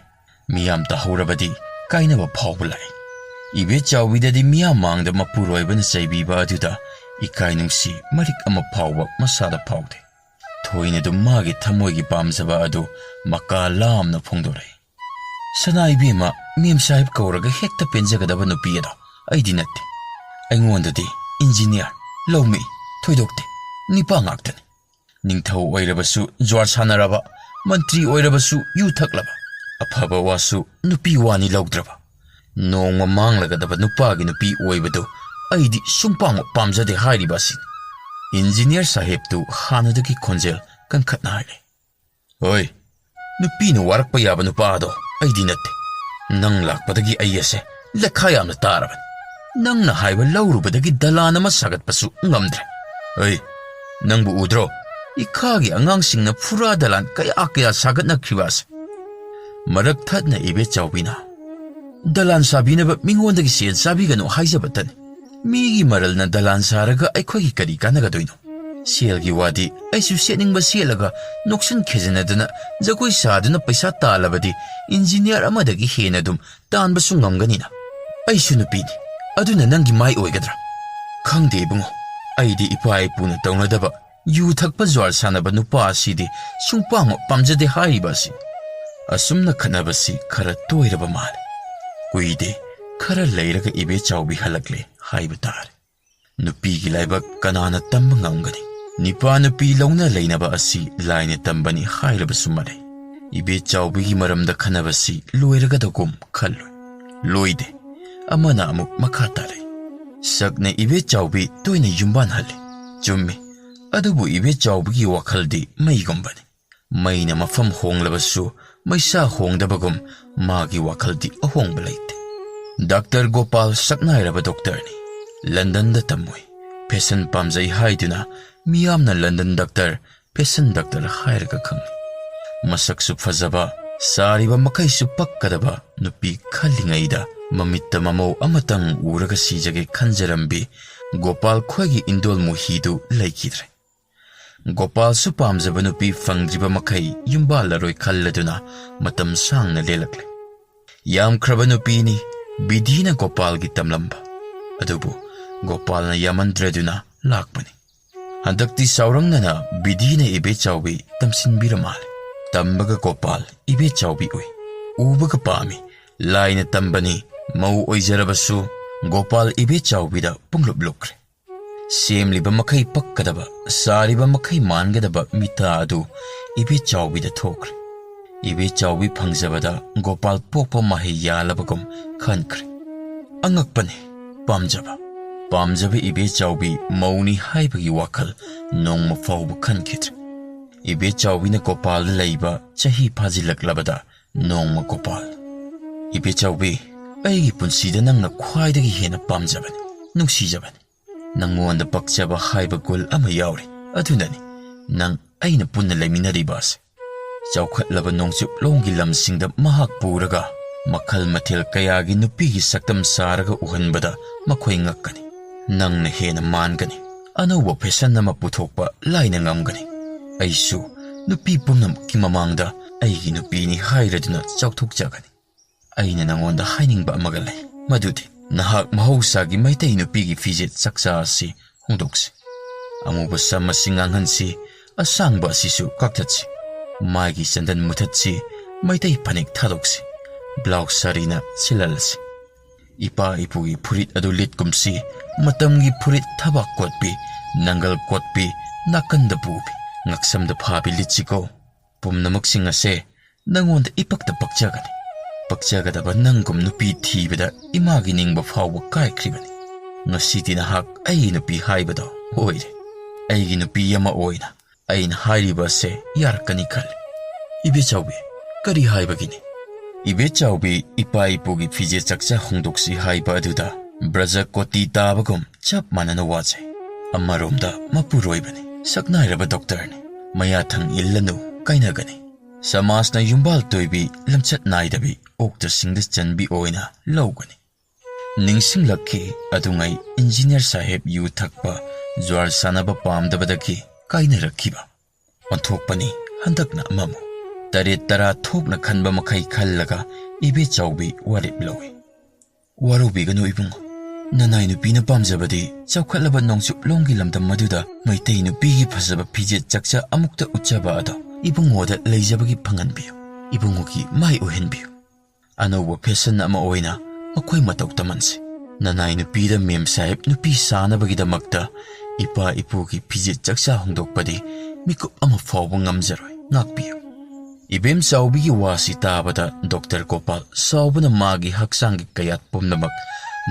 ꯃꯤꯌꯥꯝ ꯇꯥꯍꯧꯔꯕꯗꯤ ꯀꯥꯏꯅꯕ ꯐꯥꯎꯕ ꯂꯥꯛꯏ꯫ ꯏꯕꯦꯆꯥꯎꯕꯤꯗꯗꯤ ꯃꯤꯌꯥꯝ ꯃꯥꯡꯗ ꯃꯄꯨꯔꯣꯏꯕꯅ ꯆꯩꯕꯤꯕ ꯑꯗꯨꯗ ꯏꯀꯥꯏ ꯅꯨꯡꯁꯤ ꯃꯔꯤꯛ ꯑꯃ ꯐꯥꯎꯕ ꯃꯁꯥꯗ ꯐꯥꯎꯗꯦ꯫ ꯊꯣꯏꯅ ꯑꯗꯨꯝ ꯃꯥꯒꯤ ꯊꯃꯣꯏꯒꯤ ꯄꯥꯝꯖꯕ ꯑꯗꯨ ꯃꯀꯥ ꯂꯥꯝꯅ ꯐꯣꯡꯗꯣꯔꯛꯏ꯫ "ꯁꯅꯥ ꯏꯕꯦꯝꯃ, ꯃꯦꯝ ꯁꯥꯍꯦꯕ ꯀꯧꯔꯒ ꯍꯦꯛꯇ ꯄꯦꯟꯖꯒꯗꯕ ꯅꯨꯄꯤ ꯑꯗꯣ ꯑꯩꯗꯤ ꯅꯠꯇꯦ꯫ ꯑꯩꯉꯣꯟꯗꯗꯤ ꯏꯟꯖꯤꯅꯤꯌꯥꯔ, ꯂꯧꯃꯤ, ꯊꯣꯏꯗꯣꯛꯇꯦ꯫ ꯅꯤꯄꯥ ꯉꯥꯛꯇꯅꯤ꯫ ꯅꯤꯡꯊꯧ ꯑꯣꯏꯔꯕꯁꯨ ꯖ꯭ꯋꯥꯔ ꯁꯥꯟꯅꯔꯕ, ꯃꯟꯇ꯭ꯔꯤ ꯑꯣꯏꯔꯕꯁꯨ ꯌꯨ ꯊꯛꯂꯕ, ꯑꯐꯕ ꯋꯥꯁꯨ ꯅꯨꯄꯤ ꯋꯥꯅꯤ ꯂꯧꯗ꯭ꯔꯕ, ꯅꯣꯡꯃ ꯃꯥꯡꯂꯒꯗꯕ ꯅꯨꯄꯥꯒꯤ ꯅꯨꯄꯤ ꯑꯣꯏꯕꯗꯨ ꯑꯩꯗꯤ ꯁꯨꯡꯄꯥꯝ ꯄꯥꯝꯖꯗꯦ" ꯍꯥꯏꯔꯤꯕ ꯑꯁꯤꯅꯤ꯫ ꯏꯟꯖꯤꯅꯤꯌꯥꯔ ꯁꯥꯍꯦꯕꯇꯨ ꯍꯥꯟꯅꯗꯒꯤ ꯈꯣꯟꯖꯦꯜ ꯀꯟꯈꯠꯅ ꯍꯥꯏꯔꯦ꯫ "ꯍꯣꯏ, ꯅꯨꯄꯤꯅ ꯋꯥꯔꯛꯄ ꯌꯥꯕ ꯅꯨꯄꯥ ꯑꯗꯣ ꯑꯩꯗꯤ ꯅꯠꯇꯦ꯫ ꯅꯪ ꯂꯥꯛꯄꯗꯒꯤ ꯑꯩ ꯑꯁꯦ ꯂꯩꯈꯥ ꯌꯥꯝꯅ ꯇꯥꯔꯕꯅꯤ꯫ ꯅꯪꯅ ꯍꯥꯏꯕ ꯂꯧꯔꯨꯕꯗꯒꯤ ꯗꯂꯥꯟ ꯑꯃ ꯁꯥꯒꯠꯄꯁꯨ ꯉꯝꯗ꯭ꯔꯦ꯫ ꯍꯩ, ꯅꯪꯕꯨ ꯎꯗ꯭ꯔꯣ? ꯏꯈꯥꯒꯤ ꯑꯉꯥꯡꯁꯤꯡꯅ ꯐꯨꯔꯥ ꯗꯂꯥꯟ ꯀꯌꯥ ꯀꯌꯥ ꯁꯥꯒꯠꯅꯈ꯭ꯔꯤꯕ ꯑꯁꯦ?" ꯃꯔꯛ ꯊꯠꯅ ꯏꯕꯦꯆꯥꯎꯕꯤꯅ, "ꯗꯂꯥꯟ ꯁꯥꯕꯤꯅꯕ ꯃꯤꯉꯣꯟꯗꯒꯤ ꯁꯦꯜ ꯆꯥꯕꯤꯒꯅꯨ ꯍꯥꯏꯖꯕꯇꯅꯤ꯫ ꯃꯤꯒꯤ ꯃꯔꯜꯅ ꯗꯂꯥꯟ ꯁꯥꯔꯒ ꯑꯩꯈꯣꯏꯒꯤ ꯀꯔꯤ ꯀꯥꯟꯅꯒꯗꯣꯏꯅꯣ? ꯁꯦꯜꯒꯤ ꯋꯥꯗꯤ ꯑꯩꯁꯨ ꯁꯦꯠꯅꯤꯡꯕ ꯁꯦꯠꯂꯒ ꯅꯣꯛꯁꯤꯟ ꯈꯦꯖꯤꯟꯅꯗꯅ ꯖꯒꯣꯏ ꯁꯥꯗꯨꯅ ꯄꯩꯁꯥ ꯇꯥꯜꯂꯕꯗꯤ ꯏꯟꯖꯤꯅꯤꯌꯥꯔ ꯑꯃꯗꯒꯤ ꯍꯦꯟꯅ ꯑꯗꯨꯝ ꯇꯥꯟꯕꯁꯨ ꯉꯝꯒꯅꯤꯅ꯫ ꯑꯩꯁꯨ ꯅꯨꯄꯤꯅꯤ, ꯑꯗꯨꯅ ꯅꯪꯒꯤ ꯃꯥꯏ ꯑꯣꯏꯒꯗ꯭ꯔꯥ?" "ꯈꯪꯗꯦ ꯏꯕꯨꯡꯉꯣ, ꯑꯩꯗꯤ ꯏꯄꯥ ꯏꯄꯨꯅ ꯇꯧꯅꯗꯕ ꯌꯨ ꯊꯛꯄ ꯖ꯭ꯋꯥꯔ ꯁꯥꯟꯅꯕ ꯅꯨꯄꯥ ꯑꯁꯤꯗꯤ ꯁꯨꯡꯄꯥꯝ ꯄꯥꯝꯖꯗꯦ" ꯍꯥꯏꯔꯤꯕ ꯑꯁꯤ꯫ ꯑꯁꯨꯝꯅ ꯈꯠꯅꯕꯁꯤ ꯈꯔ ꯇꯣꯏꯔꯕ ꯃꯥꯜꯂꯦ꯫ ꯀꯨꯏꯗꯦ, ꯈꯔ ꯂꯩꯔꯒ ꯏꯕꯦꯆꯥꯎꯕꯤ ꯍꯜꯂꯛꯂꯦ ꯍꯥꯏꯕ ꯇꯥꯔꯦ꯫ ꯅꯨꯄꯤꯒꯤ ꯂꯥꯏꯕꯛ ꯀꯅꯥꯅ ꯇꯝꯕ ꯉꯝꯒꯅꯤ? ꯅꯤꯄꯥ ꯅꯨꯄꯤ ꯂꯧꯅ ꯂꯩꯅꯕ ꯑꯁꯤ ꯂꯥꯏꯅ ꯇꯝꯕꯅꯤ ꯍꯥꯏꯔꯕꯁꯨ ꯃꯔꯩ꯫ ꯏꯕꯦꯆꯥꯎꯕꯤꯒꯤ ꯃꯔꯝꯗ ꯈꯟꯅꯕꯁꯤ ꯂꯣꯏꯔꯒꯗꯧꯒꯨꯝ ꯈꯜꯂꯨꯏ꯫ ꯂꯣꯏꯗꯦ꯫ ꯑꯃꯅ ꯑꯃꯨꯛ ꯃꯈꯥ ꯇꯥꯔꯛꯏ꯫ ꯁꯛꯅ ꯏꯕꯦꯆꯥꯎꯕꯤ ꯇꯣꯏꯅ ꯌꯨꯝꯕꯥꯟꯍꯜꯂꯤ꯫ ꯆꯨꯝꯃꯤ꯫ ꯑꯗꯨꯕꯨ ꯏꯕꯦꯆꯥꯎꯕꯤꯒꯤ ꯋꯥꯈꯜꯗꯤ ꯃꯩꯒꯨꯝꯕꯅꯤ꯫ ꯃꯩꯅ ꯃꯐꯝ ꯍꯣꯡꯂꯕꯁꯨ ꯃꯩꯁꯥ ꯍꯣꯡꯗꯕꯒꯨꯝ ꯃꯥꯒꯤ ꯋꯥꯈꯜꯗꯤ ꯑꯍꯣꯡꯕ ꯂꯩꯇꯦ꯫ ꯗꯥꯛꯇꯔ ꯒꯣꯄꯥꯜ ꯁꯛꯅꯥꯏꯔꯕ ꯗꯣꯛꯇꯔꯅꯤ꯫ ꯂꯟꯗꯟꯗ ꯇꯝꯃꯨꯏ꯫ ꯐꯦꯁꯟ ꯄꯥꯝꯖꯩ ꯍꯥꯏꯗꯨꯅ ꯃꯤꯌꯥꯝꯅ ꯂꯟꯗꯟ ꯗꯥꯛꯇꯔ, ꯐꯦꯁꯟ ꯗꯥꯛꯇꯔ ꯍꯥꯏꯔꯒ ꯈꯪꯅꯩ꯫ ꯃꯁꯛꯁꯨ ꯐꯖꯕ, ꯁꯥꯔꯤꯕ ꯃꯈꯩꯁꯨ ꯄꯛꯀꯗꯕ ꯅꯨꯄꯤ ꯈꯜꯂꯤꯉꯩꯗ ꯃꯃꯤꯠꯇ ꯃꯃꯧ ꯑꯃꯇꯪ ꯎꯔꯒ ꯁꯤꯖꯒꯦ ꯈꯟꯖꯔꯝꯕꯤ ꯒꯣꯄꯥꯜ ꯈꯣꯏꯒꯤ ꯏꯟꯗꯣꯜ ꯃꯨꯍꯤꯗꯨ ꯂꯩꯈꯤꯗ꯭ꯔꯦ꯫ ꯒꯣꯄꯥꯜꯁꯨ ꯄꯥꯝꯖꯕ ꯅꯨꯄꯤ ꯐꯪꯗ꯭ꯔꯤꯕ ꯃꯈꯩ ꯌꯨꯝꯕꯥꯜꯂꯔꯣꯏ ꯈꯜꯂꯗꯨꯅ ꯃꯇꯝ ꯁꯥꯡꯅ ꯂꯦꯜꯂꯛꯂꯦ꯫ ꯌꯥꯝꯈ꯭ꯔꯕ ꯅꯨꯄꯤꯅꯤ, ꯕꯤꯙꯤꯅ ꯒꯣꯄꯥꯜꯒꯤ ꯇꯝꯂꯝꯕ꯫ ꯑꯗꯨꯕꯨ ꯒꯣꯄꯥꯜꯅ ꯌꯥꯃꯟꯗ꯭ꯔꯗꯨꯅ ꯂꯥꯛꯄꯅꯤ꯫ ꯍꯟꯗꯛꯇꯤ ꯆꯥꯎꯔꯪꯅꯅ ꯕꯤꯙꯤꯅ ꯏꯕꯦꯆꯥꯎꯕꯤ ꯇꯝꯁꯤꯟꯕꯤꯔ ꯃꯥꯜꯂꯦ꯫ ꯇꯝꯕꯒ ꯒꯣꯄꯥꯜ ꯏꯕꯦꯆꯥꯎꯕꯤ ꯎꯏ꯫ ꯎꯕꯒ ꯄꯥꯝꯃꯤ꯫ ꯂꯥꯏꯅ ꯇꯝꯕꯅꯤ, ꯃꯧ ꯑꯣꯏꯖꯔꯕꯁꯨ ꯒꯣꯄꯥꯜ ꯏꯕꯦꯆꯥꯎꯕꯤꯗ ꯄꯨꯡꯂꯨꯞ ꯂꯨꯞꯈ꯭ꯔꯦ꯫ ꯁꯦꯝꯂꯤꯕ ꯃꯈꯩ ꯄꯛꯀꯗꯕ, ꯁꯥꯔꯤꯕ ꯃꯈꯩ ꯃꯥꯟꯒꯗꯕ ꯃꯤꯇꯥ ꯑꯗꯨ ꯏꯕꯦꯆꯥꯎꯕꯤꯗ ꯊꯣꯛꯈ꯭ꯔꯦ꯫ ꯏꯕꯦꯆꯥꯎꯕꯤ ꯐꯪꯖꯕꯗ ꯒꯣꯄꯥꯜ ꯄꯣꯛꯄ ꯃꯍꯩ ꯌꯥꯜꯂꯕꯒꯨꯝ ꯈꯟꯈ꯭ꯔꯦ꯫ ꯑꯉꯛꯄꯅꯤ, ꯄꯥꯝꯖꯕ꯫ ꯄꯥꯝꯖꯕ ꯏꯕꯦꯆꯥꯎꯕꯤ ꯃꯧꯅꯤ ꯍꯥꯏꯕꯒꯤ ꯋꯥꯈꯜ ꯅꯣꯡꯃ ꯐꯥꯎꯕ ꯈꯟꯈꯤꯗ꯭ꯔꯦ꯫ ꯏꯕꯦꯆꯥꯎꯕꯤꯅ ꯒꯣꯄꯥꯜꯗ ꯂꯩꯕ ꯆꯍꯤ ꯐꯥꯖꯤꯜꯂꯛꯂꯕꯗ ꯅꯣꯡꯃ ꯒꯣꯄꯥꯜ, "ꯏꯕꯦꯆꯥꯎꯕꯤ, ꯑꯩꯒꯤ ꯄꯨꯟꯁꯤꯗ ꯅꯪꯅ ꯈ꯭ꯋꯥꯏꯗꯒꯤ ꯍꯦꯟꯅ ꯄꯥꯝꯖꯕꯅꯤ, ꯅꯨꯡꯁꯤꯖꯕꯅꯤ꯫ ꯅꯪꯉꯣꯟꯗ ꯄꯛꯆꯕ ꯍꯥꯏꯕ ꯒꯨꯜ ꯑꯃ ꯌꯥꯎꯔꯤ꯫ ꯑꯗꯨꯅꯅꯤ ꯅꯪ ꯑꯩꯅ ꯄꯨꯟꯅ ꯂꯩꯃꯤꯟꯅꯔꯤꯕ ꯑꯁꯦ꯫" ꯆꯥꯎꯈꯠꯂꯕ ꯅꯣꯡꯆꯨꯞꯂꯣꯝꯒꯤ ꯂꯝꯁꯤꯡꯗ ꯃꯍꯥꯛ ꯄꯨꯔꯒ ꯃꯈꯜ ꯃꯊꯦꯜ ꯀꯌꯥꯒꯤ ꯅꯨꯄꯤꯒꯤ ꯁꯛꯇꯝ ꯁꯥꯔꯒ ꯎꯍꯟꯕꯗ ꯃꯈꯣꯏ ꯉꯛꯀꯅꯤ꯫ ꯅꯪꯅ ꯍꯦꯟꯅ ꯃꯥꯟꯒꯅꯤ꯫ ꯑꯅꯧꯕ ꯐꯦꯁꯟ ꯑꯃ ꯄꯨꯊꯣꯛꯄ ꯂꯥꯏꯅ ꯉꯝꯒꯅꯤ꯫ ꯑꯩꯁꯨ ꯅꯨꯄꯤ ꯄꯨꯝꯅꯃꯛꯀꯤ ꯃꯃꯥꯡꯗ ꯑꯩꯒꯤ ꯅꯨꯄꯤꯅꯤ ꯍꯥꯏꯔꯗꯨꯅ ꯆꯥꯎꯊꯣꯛꯆꯒꯅꯤ꯫ ꯑꯩꯅ ꯅꯉꯣꯟꯗ ꯍꯥꯏꯅꯤꯡꯕ ꯑꯃꯒ ꯂꯩ, ꯃꯗꯨꯗꯤ ꯅꯍꯥꯛ ꯃꯍꯧꯁꯥꯒꯤ ꯃꯩꯇꯩ ꯅꯨꯄꯤꯒꯤ ꯐꯤꯖꯦꯠ ꯆꯛꯆꯥ ꯑꯁꯤ ꯍꯣꯡꯗꯣꯛꯁꯤ꯫ ꯑꯃꯨꯕ ꯁꯝ ꯑꯁꯤ ꯉꯥꯡꯍꯟꯁꯤ, ꯑꯁꯥꯡꯕ ꯑꯁꯤꯁꯨ ꯀꯛꯊꯠꯁꯤ꯫ ꯃꯥꯏꯒꯤ ꯆꯟꯗꯟ ꯃꯨꯊꯠꯁꯤ, ꯃꯩꯇꯩ ꯐꯅꯦꯛ ꯊꯥꯗꯣꯛꯁꯤ, ꯕ꯭ꯂꯥꯎꯁ ꯁꯥꯔꯤꯅ ꯁꯤꯜꯍꯜꯂꯁꯤ꯫ ꯏꯄꯥ ꯏꯄꯨꯒꯤ ꯐꯨꯔꯤꯠ ꯑꯗꯨ ꯂꯤꯠꯀꯨꯝꯁꯤ, ꯃꯇꯝꯒꯤ ꯐꯨꯔꯤꯠ ꯊꯕꯥꯛ ꯀꯣꯠꯄꯤ, ꯅꯪꯒꯜ ꯀꯣꯠꯄꯤ, ꯅꯥꯀꯟꯗ ꯄꯨꯕꯤ, ꯉꯛꯁꯝꯗ ꯐꯥꯕꯤ ꯂꯤꯠꯁꯤꯀꯣ꯫ ꯄꯨꯝꯅꯃꯛꯁꯤꯡ ꯑꯁꯦ ꯅꯪꯉꯣꯟꯗ ꯏꯄꯛꯇ ꯄꯛꯆꯒꯅꯤ꯫ ꯄꯛꯆꯒꯗꯕ ꯅꯪꯒꯨꯝ ꯅꯨꯄꯤ ꯊꯤꯕꯗ ꯏꯃꯥꯒꯤ ꯅꯤꯡꯕ ꯐꯥꯎꯕ ꯀꯥꯏꯈ꯭ꯔꯤꯕꯅꯤ꯫ ꯉꯁꯤꯗꯤ ꯅꯍꯥꯛ ꯑꯩꯒꯤ ꯅꯨꯄꯤ ꯍꯥꯏꯕꯗꯣ ꯑꯣꯏꯔꯦ꯫ ꯑꯩꯒꯤ ꯅꯨꯄꯤ ꯑꯃ ꯑꯣꯏꯅ ꯑꯩꯅ ꯍꯥꯏꯔꯤꯕ ꯑꯁꯦ ꯌꯥꯔꯛꯀꯅꯤ ꯈꯜꯂꯤ꯫ ꯏꯕꯦꯆꯥꯎꯕꯤ, ꯀꯔꯤ ꯍꯥꯏꯕꯒꯤꯅꯤ? ꯏꯕꯦꯆꯥꯎꯕꯤ, ꯏꯄꯥ ꯏꯄꯨꯒꯤ ꯐꯤꯖꯦꯠ ꯆꯛꯆꯥ ꯍꯣꯡꯗꯣꯛꯁꯤ ꯍꯥꯏꯕ ꯑꯗꯨꯗ ꯕ꯭ꯔꯖ ꯀꯣꯇꯤ ꯇꯥꯕꯒꯨꯝ ꯆꯞ ꯃꯥꯟꯅꯅ ꯋꯥꯖꯩ꯫ ꯑꯃꯔꯣꯝꯗ ꯃꯄꯨꯔꯣꯏꯕꯅꯤ, ꯁꯛꯅꯥꯏꯔꯕ ꯗꯣꯛꯇꯔꯅꯤ, ꯃꯌꯥꯊꯪ ꯏꯜꯂꯅꯨ, ꯀꯥꯏꯅꯒꯅꯤ꯫ ꯁꯃꯥꯖꯅ ꯌꯨꯝꯕꯥꯜ ꯇꯣꯏꯕꯤ, ꯂꯝꯆꯠ ꯅꯥꯏꯗꯕꯤ, ꯑꯣꯛꯇ ꯁꯤꯡꯗ ꯆꯟꯕꯤ ꯑꯣꯏꯅ ꯂꯧꯒꯅꯤ꯫ ꯅꯤꯡꯁꯤꯡꯂꯛꯈꯤ, ꯑꯗꯨꯉꯩ ꯏꯟꯖꯤꯅꯤꯌꯔ ꯁꯥꯍꯦꯕ ꯌꯨ ꯊꯛꯄ, ꯖ꯭ꯋꯥꯔ ꯁꯥꯟꯅꯕ ꯄꯥꯝꯗꯕꯗꯒꯤ ꯀꯥꯏꯅꯔꯛꯈꯤꯕ꯫ ꯑꯣꯟꯊꯣꯛꯄꯅꯤ ꯍꯟꯗꯛꯅ ꯑꯃꯃꯨꯛ꯫ ꯇꯔꯦꯠ ꯇꯔꯥ ꯊꯣꯛꯅ ꯈꯟꯕ ꯃꯈꯩ ꯈꯜꯂꯒ ꯏꯕꯦꯆꯥꯎꯕꯤ ꯋꯥꯔꯦꯞ ꯂꯧꯏ꯫ ꯋꯥꯔꯧꯕꯤꯒꯅꯨ ꯏꯕꯨꯡꯉꯣ꯫ ꯅꯅꯥꯏ ꯅꯨꯄꯤꯅ ꯄꯥꯝꯖꯕꯗꯤ ꯆꯥꯎꯈꯠꯂꯕ ꯅꯣꯡꯆꯨꯞꯂꯣꯝꯒꯤ ꯂꯝꯗꯝ ꯑꯗꯨꯗ ꯃꯩꯇꯩ ꯅꯨꯄꯤꯒꯤ ꯐꯖꯕ ꯐꯤꯖꯦꯠ ꯆꯛꯆꯥ ꯑꯃꯨꯛꯇ ꯎꯠꯆꯕ ꯑꯗꯣ ꯏꯕꯨꯡꯉꯣꯗ ꯂꯩꯖꯕꯒꯤ ꯐꯪꯍꯟꯕꯤꯌꯨ꯫ ꯏꯕꯨꯡꯉꯣꯒꯤ ꯃꯥꯏ ꯑꯣꯏꯍꯟꯕꯤꯌꯨ꯫ ꯑꯅꯧꯕ ꯐꯦꯁꯟ ꯑꯃ ꯑꯣꯏꯅ ꯃꯈꯣꯏ ꯃꯇꯧ ꯇꯝꯍꯟꯁꯤ꯫ ꯅꯅꯥꯏ ꯅꯨꯄꯤꯗ ꯃꯦꯝ ꯁꯥꯍꯦꯕ ꯅꯨꯄꯤ ꯁꯥꯅꯕꯒꯤꯗꯃꯛꯇ ꯏꯄꯥ ꯏꯄꯨꯒꯤ ꯐꯤꯖꯦꯠ ꯆꯛꯆꯥ ꯍꯣꯡꯗꯣꯛꯄꯗꯤ ꯃꯤꯀꯨꯞ ꯑꯃ ꯐꯥꯎꯕ ꯉꯝꯖꯔꯣꯏ꯫ ꯉꯥꯛꯄꯤꯌꯨ꯫ ꯏꯕꯦꯝ ꯆꯥꯎꯕꯤꯒꯤ ꯋꯥꯁꯤ ꯇꯥꯕꯗ ꯗꯣꯛꯇꯔ ꯒꯣꯄꯥꯜ ꯁꯥꯎꯕꯅ ꯃꯥꯒꯤ ꯍꯛꯆꯥꯡꯒꯤ ꯀꯌꯥꯠ ꯄꯨꯝꯅꯃꯛ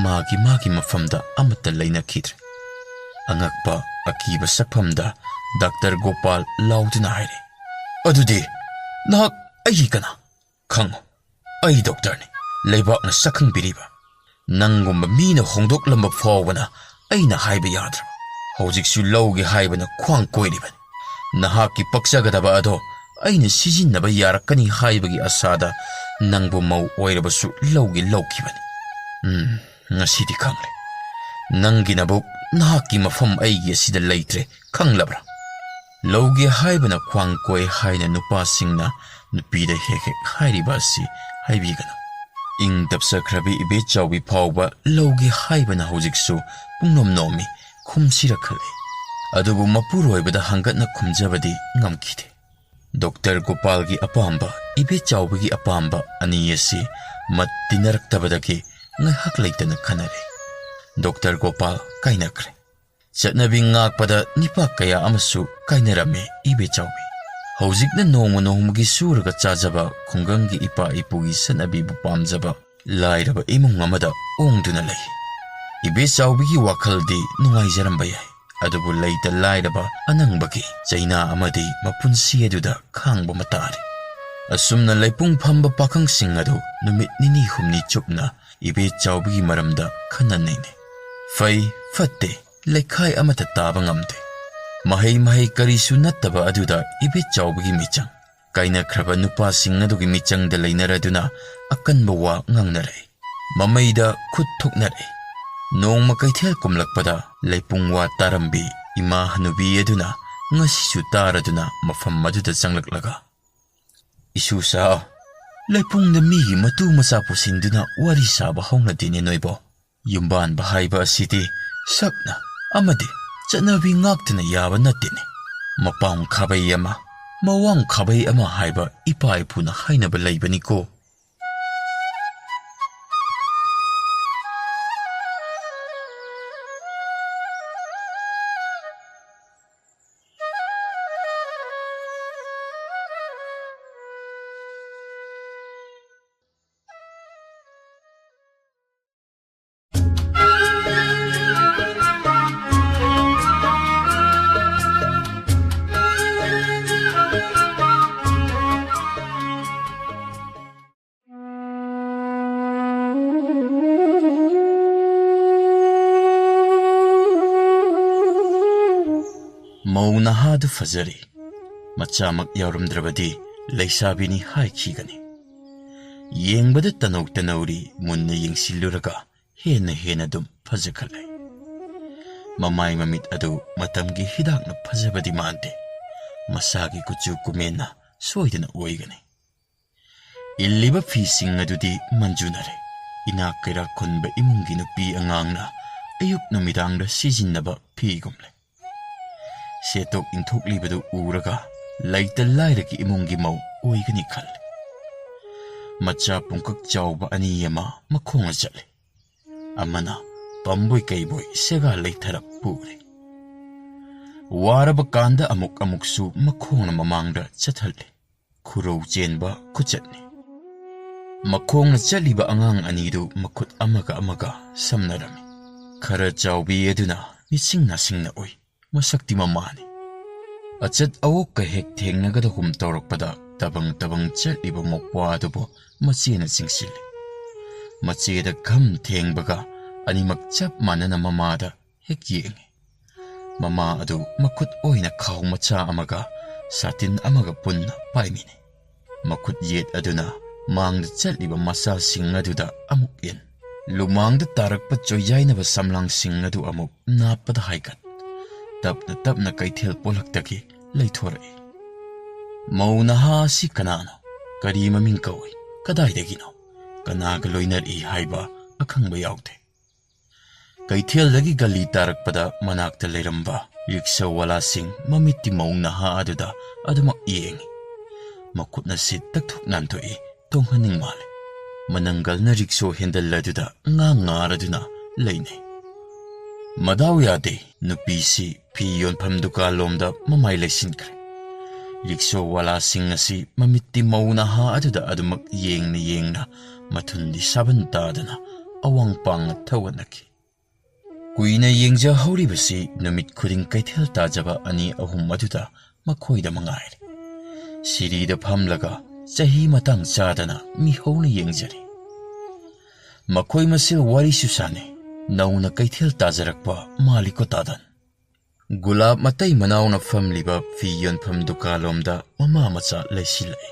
ꯃꯥꯒꯤ ꯃꯥꯒꯤ ꯃꯐꯝꯗ ꯑꯃꯠꯇ ꯂꯩꯅꯈꯤꯗ꯭ꯔꯦ꯫ ꯑꯉꯛꯄ ꯑꯀꯤꯕ ꯁꯛꯐꯝꯗ ꯗꯥꯛꯇꯔ ꯒꯣꯄꯥꯜ ꯂꯥꯎꯗꯨꯅ ꯍꯥꯏꯔꯦ, "ꯑꯗꯨꯗꯤ ꯅꯍꯥꯛ ꯑꯩꯒꯤ ꯀꯅꯥ? ꯈꯪꯉꯨ, ꯑꯩ ꯗꯣꯛꯇꯔꯅꯤ, ꯂꯩꯕꯥꯛꯅ ꯁꯛꯈꯪꯕꯤꯔꯤꯕ꯫ ꯅꯪꯒꯨꯝꯕ ꯃꯤꯅ ꯍꯣꯡꯗꯣꯛꯂꯝꯕ ꯐꯥꯎꯕꯅ ꯑꯩꯅ ꯍꯥꯏꯕ ꯌꯥꯗ꯭ꯔꯕ꯫ ꯍꯧꯖꯤꯛꯁꯨ ꯂꯧꯒꯦ ꯍꯥꯏꯕꯅ ꯈ꯭ꯋꯥꯡ ꯀꯣꯏꯔꯤꯕꯅꯤ꯫ ꯅꯍꯥꯛꯀꯤ ꯄꯛꯆꯒꯗꯕ ꯑꯗꯣ ꯑꯩꯅ ꯁꯤꯖꯤꯟꯅꯕ ꯌꯥꯔꯛꯀꯅꯤ ꯍꯥꯏꯕꯒꯤ ꯑꯁꯥꯗ ꯅꯪꯕꯨ ꯃꯧ ꯑꯣꯏꯔꯕꯁꯨ ꯂꯧꯒꯦ ꯂꯧꯈꯤꯕꯅꯤ꯫ ꯎꯝ, ꯉꯁꯤꯗꯤ ꯈꯪꯂꯦ꯫ ꯅꯪꯒꯤ ꯅꯕꯨꯛ, ꯅꯍꯥꯛꯀꯤ ꯃꯐꯝ ꯑꯩꯒꯤ ꯑꯁꯤꯗ ꯂꯩꯇ꯭ꯔꯦ, ꯈꯪꯂꯕ꯭ꯔꯥ?" ꯂꯧꯒꯦ ꯍꯥꯏꯕꯅ ꯈ꯭ꯋꯥꯡ ꯀꯣꯏ ꯍꯥꯏꯅ ꯅꯨꯄꯥꯁꯤꯡꯅ ꯅꯨꯄꯤꯗ ꯍꯦꯛ ꯍꯦꯛ ꯍꯥꯏꯔꯤꯕ ꯑꯁꯤ ꯍꯥꯏꯕꯤꯒꯅꯨ꯫ ꯏꯪ ꯇꯞꯆꯈ꯭ꯔꯕꯤ ꯏꯕꯦꯆꯥꯎꯕꯤ ꯐꯥꯎꯕ ꯂꯧꯒꯦ ꯍꯥꯏꯕꯅ ꯍꯧꯖꯤꯛꯁꯨ ꯄꯨꯡꯅꯣꯝ ꯅꯣꯝꯃꯤ, ꯈꯨꯝꯁꯤꯔꯛꯈꯠꯂꯛꯏ꯫ ꯑꯗꯨꯕꯨ ꯃꯄꯨꯔꯣꯏꯕꯗ ꯍꯪꯒꯠꯅ ꯈꯨꯝꯖꯕꯗꯤ ꯉꯝꯈꯤꯗꯦ꯫ ꯗꯣꯛꯇꯔ ꯒꯣꯄꯥꯜꯒꯤ ꯑꯄꯥꯝꯕ, ꯏꯕꯦꯆꯥꯎꯕꯤꯒꯤ ꯑꯄꯥꯝꯕ ꯑꯅꯤ ꯑꯁꯤ ꯃꯠ ꯇꯤꯟꯅꯔꯛꯇꯕꯗꯒꯤ ꯉꯥꯏꯍꯥꯛ ꯂꯩꯇꯅ ꯈꯟꯅꯔꯦ꯫ ꯗꯣꯛꯇꯔ ꯒꯣꯄꯥꯜ ꯀꯥꯏꯅꯈ꯭ꯔꯦ꯫ ꯆꯠꯅꯕꯤ ꯉꯥꯛꯄꯗ ꯅꯤꯄꯥ ꯀꯌꯥ ꯑꯃꯁꯨ ꯀꯥꯏꯅꯔꯝꯃꯤ ꯏꯕꯦꯆꯥꯎꯕꯤ꯫ ꯍꯧꯖꯤꯛꯅ ꯅꯣꯡꯃ ꯅꯣꯡꯃꯒꯤ ꯁꯨꯔꯒ ꯆꯥꯖꯕ ꯈꯨꯡꯒꯪꯒꯤ ꯏꯄꯥ ꯏꯄꯨꯒꯤ ꯆꯠꯅꯕꯤꯕꯨ ꯄꯥꯝꯖꯕ ꯂꯥꯏꯔꯕ ꯏꯃꯨꯡ ꯑꯃꯗ ꯑꯣꯡꯗꯨꯅ ꯂꯩ꯫ ꯏꯕꯦꯆꯥꯎꯕꯤꯒꯤ ꯋꯥꯈꯜꯗꯤ ꯅꯨꯡꯉꯥꯏꯖꯔꯝꯕ ꯌꯥꯏ, ꯑꯗꯨꯕꯨ ꯂꯩꯇ ꯂꯥꯏꯔꯕ ꯑꯅꯪꯕꯒꯤ ꯆꯩꯅꯥ ꯑꯃꯗꯤ ꯃꯄꯨꯟꯁꯤ ꯑꯗꯨꯗ ꯈꯥꯡꯕ ꯑꯃ ꯇꯥꯔꯦ꯫ ꯑꯁꯨꯝꯅ ꯂꯩꯄꯨꯡ ꯐꯝꯕ ꯄꯥꯈꯪꯁꯤꯡ ꯑꯗꯨ ꯅꯨꯃꯤꯠ ꯅꯤꯅꯤ ꯍꯨꯝꯅꯤ ꯆꯨꯞꯅ ꯏꯕꯦꯆꯥꯎꯕꯤꯒꯤ ꯃꯔꯝꯗ ꯈꯟꯅ ꯅꯩꯅꯩ꯫ ꯐꯩ ꯐꯠꯇꯦ ꯂꯩꯈꯥꯏ ꯑꯃꯠꯇ ꯇꯥꯕ ꯉꯝꯗꯦ꯫ ꯃꯍꯩ ꯃꯍꯩ ꯀꯔꯤꯁꯨ ꯅꯠꯇꯕ ꯑꯗꯨꯗ ꯏꯕꯦꯆꯥꯎꯕꯤꯒꯤ ꯃꯤꯆꯪ, ꯀꯥꯏꯅꯈ꯭ꯔꯕ ꯅꯨꯄꯥꯁꯤꯡ ꯑꯗꯨꯒꯤ ꯃꯤꯆꯪꯗ ꯂꯩꯅꯔꯗꯨꯅ ꯑꯀꯟꯕ ꯋꯥ ꯉꯥꯡꯅꯔꯛꯏ꯫ ꯃꯃꯩꯗ ꯈꯨꯠ ꯊꯨꯛꯅꯔꯛꯏ꯫ ꯅꯣꯡꯃ ꯀꯩꯊꯦꯜ ꯀꯨꯝꯂꯛꯄꯗ ꯂꯩꯄꯨꯡ ꯋꯥ ꯇꯥꯔꯝꯕꯤ ꯏꯃꯥ ꯍꯅꯨꯕꯤ ꯑꯗꯨꯅ ꯉꯁꯤꯁꯨ ꯇꯥꯔꯗꯨꯅ ꯃꯐꯝ ꯑꯗꯨꯗ ꯆꯪꯂꯛꯂꯒ, "ꯏꯁꯨꯁꯥ, ꯂꯩꯄꯨꯡꯗ ꯃꯤꯒꯤ ꯃꯇꯨ ꯃꯆꯥ ꯄꯨꯁꯤꯟꯗꯨꯅ ꯋꯥꯔꯤ ꯁꯥꯕ ꯍꯧꯅꯗꯦꯅꯦ ꯅꯣꯏꯕꯣ꯫ ꯌꯨꯝꯕꯥꯟꯕ ꯍꯥꯏꯕ ꯑꯁꯤꯗꯤ ꯁꯛꯅ ꯑꯃꯗꯤ ꯆꯠꯅꯕꯤ ꯉꯥꯛꯇꯅ ꯌꯥꯕ ꯅꯠꯇꯦꯅꯦ꯫ ꯃꯄꯥꯡ ꯈꯥꯕꯩ ꯑꯃ, ꯃꯋꯥꯡ ꯈꯥꯕꯩ ꯑꯃ ꯍꯥꯏꯕ ꯏꯄꯥ ꯏꯄꯨꯅ ꯍꯥꯏꯅꯕ ꯂꯩꯕꯅꯤꯀꯣ"꯫ ꯃꯧ ꯅꯍꯥꯗꯨ ꯐꯖꯔꯤ꯫ ꯃꯆꯥꯃꯛ ꯌꯥꯎꯔꯝꯗ꯭ꯔꯕꯗꯤ ꯂꯩꯁꯥꯕꯤꯅꯤ ꯍꯥꯏꯈꯤꯒꯅꯤ꯫ ꯌꯦꯡꯕꯗ ꯇꯅꯧ ꯇꯅꯧꯔꯤ, ꯃꯨꯟꯅ ꯌꯦꯡꯁꯤꯜꯂꯨꯔꯒ ꯍꯦꯟꯅ ꯍꯦꯟꯅ ꯑꯗꯨꯝ ꯐꯖꯈꯠꯂꯦ꯫ ꯃꯃꯥꯏ ꯃꯃꯤꯠ ꯑꯗꯨ ꯃꯇꯝꯒꯤ ꯍꯤꯗꯥꯛꯅ ꯐꯖꯕꯗꯤ ꯃꯥꯟꯗꯦ꯫ ꯃꯁꯥꯒꯤ ꯀꯨꯆꯨ ꯀꯨꯃꯦꯟꯅ ꯁꯣꯏꯗꯅ ꯑꯣꯏꯒꯅꯤ꯫ ꯏꯜꯂꯤꯕ ꯐꯤꯁꯤꯡ ꯑꯗꯨꯗꯤ ꯃꯟꯖꯨꯅꯔꯦ꯫ ꯏꯅꯥꯛ ꯀꯩꯔꯥꯛ ꯈꯨꯟꯕ ꯏꯃꯨꯡꯒꯤ ꯅꯨꯄꯤ ꯑꯉꯥꯡꯅ ꯑꯌꯨꯛ ꯅꯨꯃꯤꯗꯥꯡꯗ ꯁꯤꯖꯤꯟꯅꯕ ꯐꯤꯒꯨꯝꯂꯦ꯫ ꯁꯦꯠꯇꯣꯛ ꯏꯟꯊꯣꯛꯂꯤꯕꯗꯨ ꯎꯔꯒ ꯂꯩꯇ ꯂꯥꯏꯔꯒꯤ ꯏꯃꯨꯡꯒꯤ ꯃꯧ ꯑꯣꯏꯒꯅꯤ ꯈꯜꯂꯦ꯫ ꯃꯆꯥ ꯄꯨꯡꯀꯛ ꯆꯥꯎꯕ ꯑꯅꯤ ꯑꯃ ꯃꯈꯣꯡꯅ ꯆꯠꯂꯤ꯫ ꯑꯃꯅ ꯄꯝꯕꯣꯏ ꯀꯩꯕꯣꯏ ꯁꯦꯒꯥ ꯂꯩꯊꯔꯞ ꯄꯨꯔꯦ꯫ ꯋꯥꯔꯕ ꯀꯥꯟꯗ ꯑꯃꯨꯛ ꯑꯃꯨꯛꯁꯨ ꯃꯈꯣꯡꯅ ꯃꯃꯥꯡꯗ ꯆꯠꯍꯜꯂꯤ꯫ ꯈꯨꯔꯧ ꯆꯦꯟꯕ ꯈꯨꯆꯠꯅꯤ꯫ ꯃꯈꯣꯡꯅ ꯆꯠꯂꯤꯕ ꯑꯉꯥꯡ ꯑꯅꯤꯗꯨ ꯃꯈꯨꯠ ꯑꯃꯒ ꯑꯃꯒ ꯁꯝꯅꯔꯝꯃꯤ꯫ ꯈꯔ ꯆꯥꯎꯕꯤ ꯑꯗꯨꯅ ꯃꯤꯁꯤꯡ ꯅꯥꯁꯤꯡꯅ ꯎꯏ꯫ ꯃꯁꯛꯇꯤ ꯃꯃꯥꯅꯤ꯫ ꯑꯆꯠ ꯑꯋꯣꯛꯀ ꯍꯦꯛ ꯊꯦꯡꯅꯒꯗꯒꯨꯝ ꯇꯧꯔꯛꯄꯗ ꯇꯕꯪ ꯇꯕꯪ ꯆꯠꯂꯤꯕ ꯃꯧꯄ꯭ꯋꯥ ꯑꯗꯨꯕꯨ ꯃꯆꯦꯅ ꯆꯤꯡꯁꯤꯜꯂꯤ꯫ ꯃꯆꯦꯗ ꯈꯝ ꯊꯦꯡꯕꯒ ꯑꯅꯤꯃꯛ ꯆꯞ ꯃꯥꯟꯅꯅ ꯃꯃꯥꯗ ꯍꯦꯛ ꯌꯦꯡꯉꯤ꯫ ꯃꯃꯥ ꯑꯗꯨ ꯃꯈꯨꯠ ꯑꯣꯏꯅ ꯈꯥꯎ ꯃꯆꯥ ꯑꯃꯒ ꯁꯥꯇꯤꯟ ꯑꯃꯒ ꯄꯨꯟꯅ ꯄꯥꯏꯃꯤꯅꯤ꯫ ꯃꯈꯨꯠ ꯌꯦꯠ ꯑꯗꯨꯅ ꯃꯥꯡꯗ ꯆꯠꯂꯤꯕ ꯃꯆꯥꯁꯤꯡ ꯑꯗꯨꯗ ꯑꯃꯨꯛ ꯏꯟ꯫ ꯂꯨꯃꯥꯡꯗ ꯇꯥꯔꯛꯄ ꯆꯣꯏꯌꯥꯏꯅꯕ ꯁꯝꯂꯥꯡꯁꯤꯡ ꯑꯗꯨ ꯑꯃꯨꯛ ꯅꯥꯞꯄꯗ ꯍꯥꯏꯒꯠ꯫ ꯇꯞꯅ ꯇꯞꯅ ꯀꯩꯊꯦꯜ ꯄꯣꯂꯛꯇꯒꯤ ꯂꯩꯊꯣꯔꯛꯏ꯫ ꯃꯧ ꯅꯍꯥ ꯑꯁꯤ ꯀꯅꯥꯅꯣ? ꯀꯔꯤ ꯃꯃꯤꯡ ꯀꯧꯏ? ꯀꯗꯥꯏꯗꯒꯤꯅꯣ? ꯀꯅꯥꯒ ꯂꯣꯏꯅꯔꯛꯏ ꯍꯥꯏꯕ ꯑꯈꯪꯕ ꯌꯥꯎꯗꯦ꯫ ꯀꯩꯊꯦꯜꯗꯒꯤ ꯒꯂꯤ ꯇꯥꯔꯛꯄꯗ ꯃꯅꯥꯛꯇ ꯂꯩꯔꯝꯕ ꯔꯤꯛꯁꯥ ꯋꯥꯂꯥꯁꯤꯡ ꯃꯃꯤꯠꯇꯤ ꯃꯧ ꯅꯍꯥ ꯑꯗꯨꯗ ꯑꯗꯨꯃꯛ ꯌꯦꯡꯉꯤ꯫ ꯃꯈꯨꯠꯅ ꯁꯤꯠ ꯇꯛꯊꯣꯛ ꯅꯥꯟꯊꯣꯛꯏ, ꯇꯣꯡꯍꯟꯅꯤꯡ ꯃꯥꯜꯂꯦ꯫ ꯃꯅꯪꯒꯜꯅ ꯔꯤꯛꯁꯣ ꯍꯦꯟꯗꯜ ꯑꯗꯨꯗ ꯉꯥ ꯉꯥꯔꯗꯨꯅ ꯂꯩꯅꯩ꯫ ꯃꯗꯥꯎ ꯌꯥꯗꯦ, ꯅꯨꯄꯤꯁꯤ ꯐꯤ ꯌꯣꯟꯐꯝ ꯗꯨꯀꯥꯟꯂꯣꯝꯗ ꯃꯃꯥꯏ ꯂꯩꯁꯤꯟꯈ꯭ꯔꯦ꯫ ꯔꯤꯛꯁꯣ ꯋꯥꯂꯥꯁꯤꯡ ꯑꯁꯤ ꯃꯃꯤꯠꯇꯤ ꯃꯧ ꯅꯍꯥ ꯑꯗꯨꯗ ꯑꯗꯨꯃꯛ ꯌꯦꯡꯅ ꯌꯦꯡꯅ ꯃꯊꯨꯟꯗꯤ ꯁꯥꯕꯟ ꯇꯥꯗꯅ ꯑꯋꯥꯡ ꯄꯥꯡꯅ ꯊꯧꯒꯠꯅꯈꯤ꯫ ꯀꯨꯏꯅ ꯌꯦꯡꯖꯍꯧꯔꯤꯕꯁꯤ ꯅꯨꯃꯤꯠ ꯈꯨꯗꯤꯡ ꯀꯩꯊꯦꯜ ꯇꯥꯖꯕ ꯑꯅꯤ ꯑꯍꯨꯝ ꯑꯗꯨꯗ ꯃꯈꯣꯏꯗ ꯃꯉꯥꯏꯔꯦ꯫ ꯁꯤꯔꯤꯗ ꯐꯝꯂꯒ ꯆꯍꯤ ꯃꯇꯥꯡ ꯆꯥꯗꯅ ꯃꯤꯍꯧꯅ ꯌꯦꯡꯖꯔꯤ꯫ ꯃꯈꯣꯏ ꯃꯁꯦꯜ ꯋꯥꯔꯤꯁꯨ ꯁꯥꯟꯅꯩ꯫ ꯅꯧꯅ ꯀꯩꯊꯦꯜ ꯇꯥꯖꯔꯛꯄ ꯃꯥꯜꯂꯤꯀꯣ ꯇꯥꯗꯟ꯫ ꯒꯨꯂꯥꯞ ꯃꯇꯩ ꯃꯅꯥꯎꯅ ꯐꯝꯂꯤꯕ ꯐꯤ ꯌꯣꯟꯐꯝ ꯗꯨꯀꯥꯟꯂꯣꯝꯗ ꯃꯃꯥ ꯃꯆꯥ ꯂꯩꯁꯤꯜꯂꯛꯏ꯫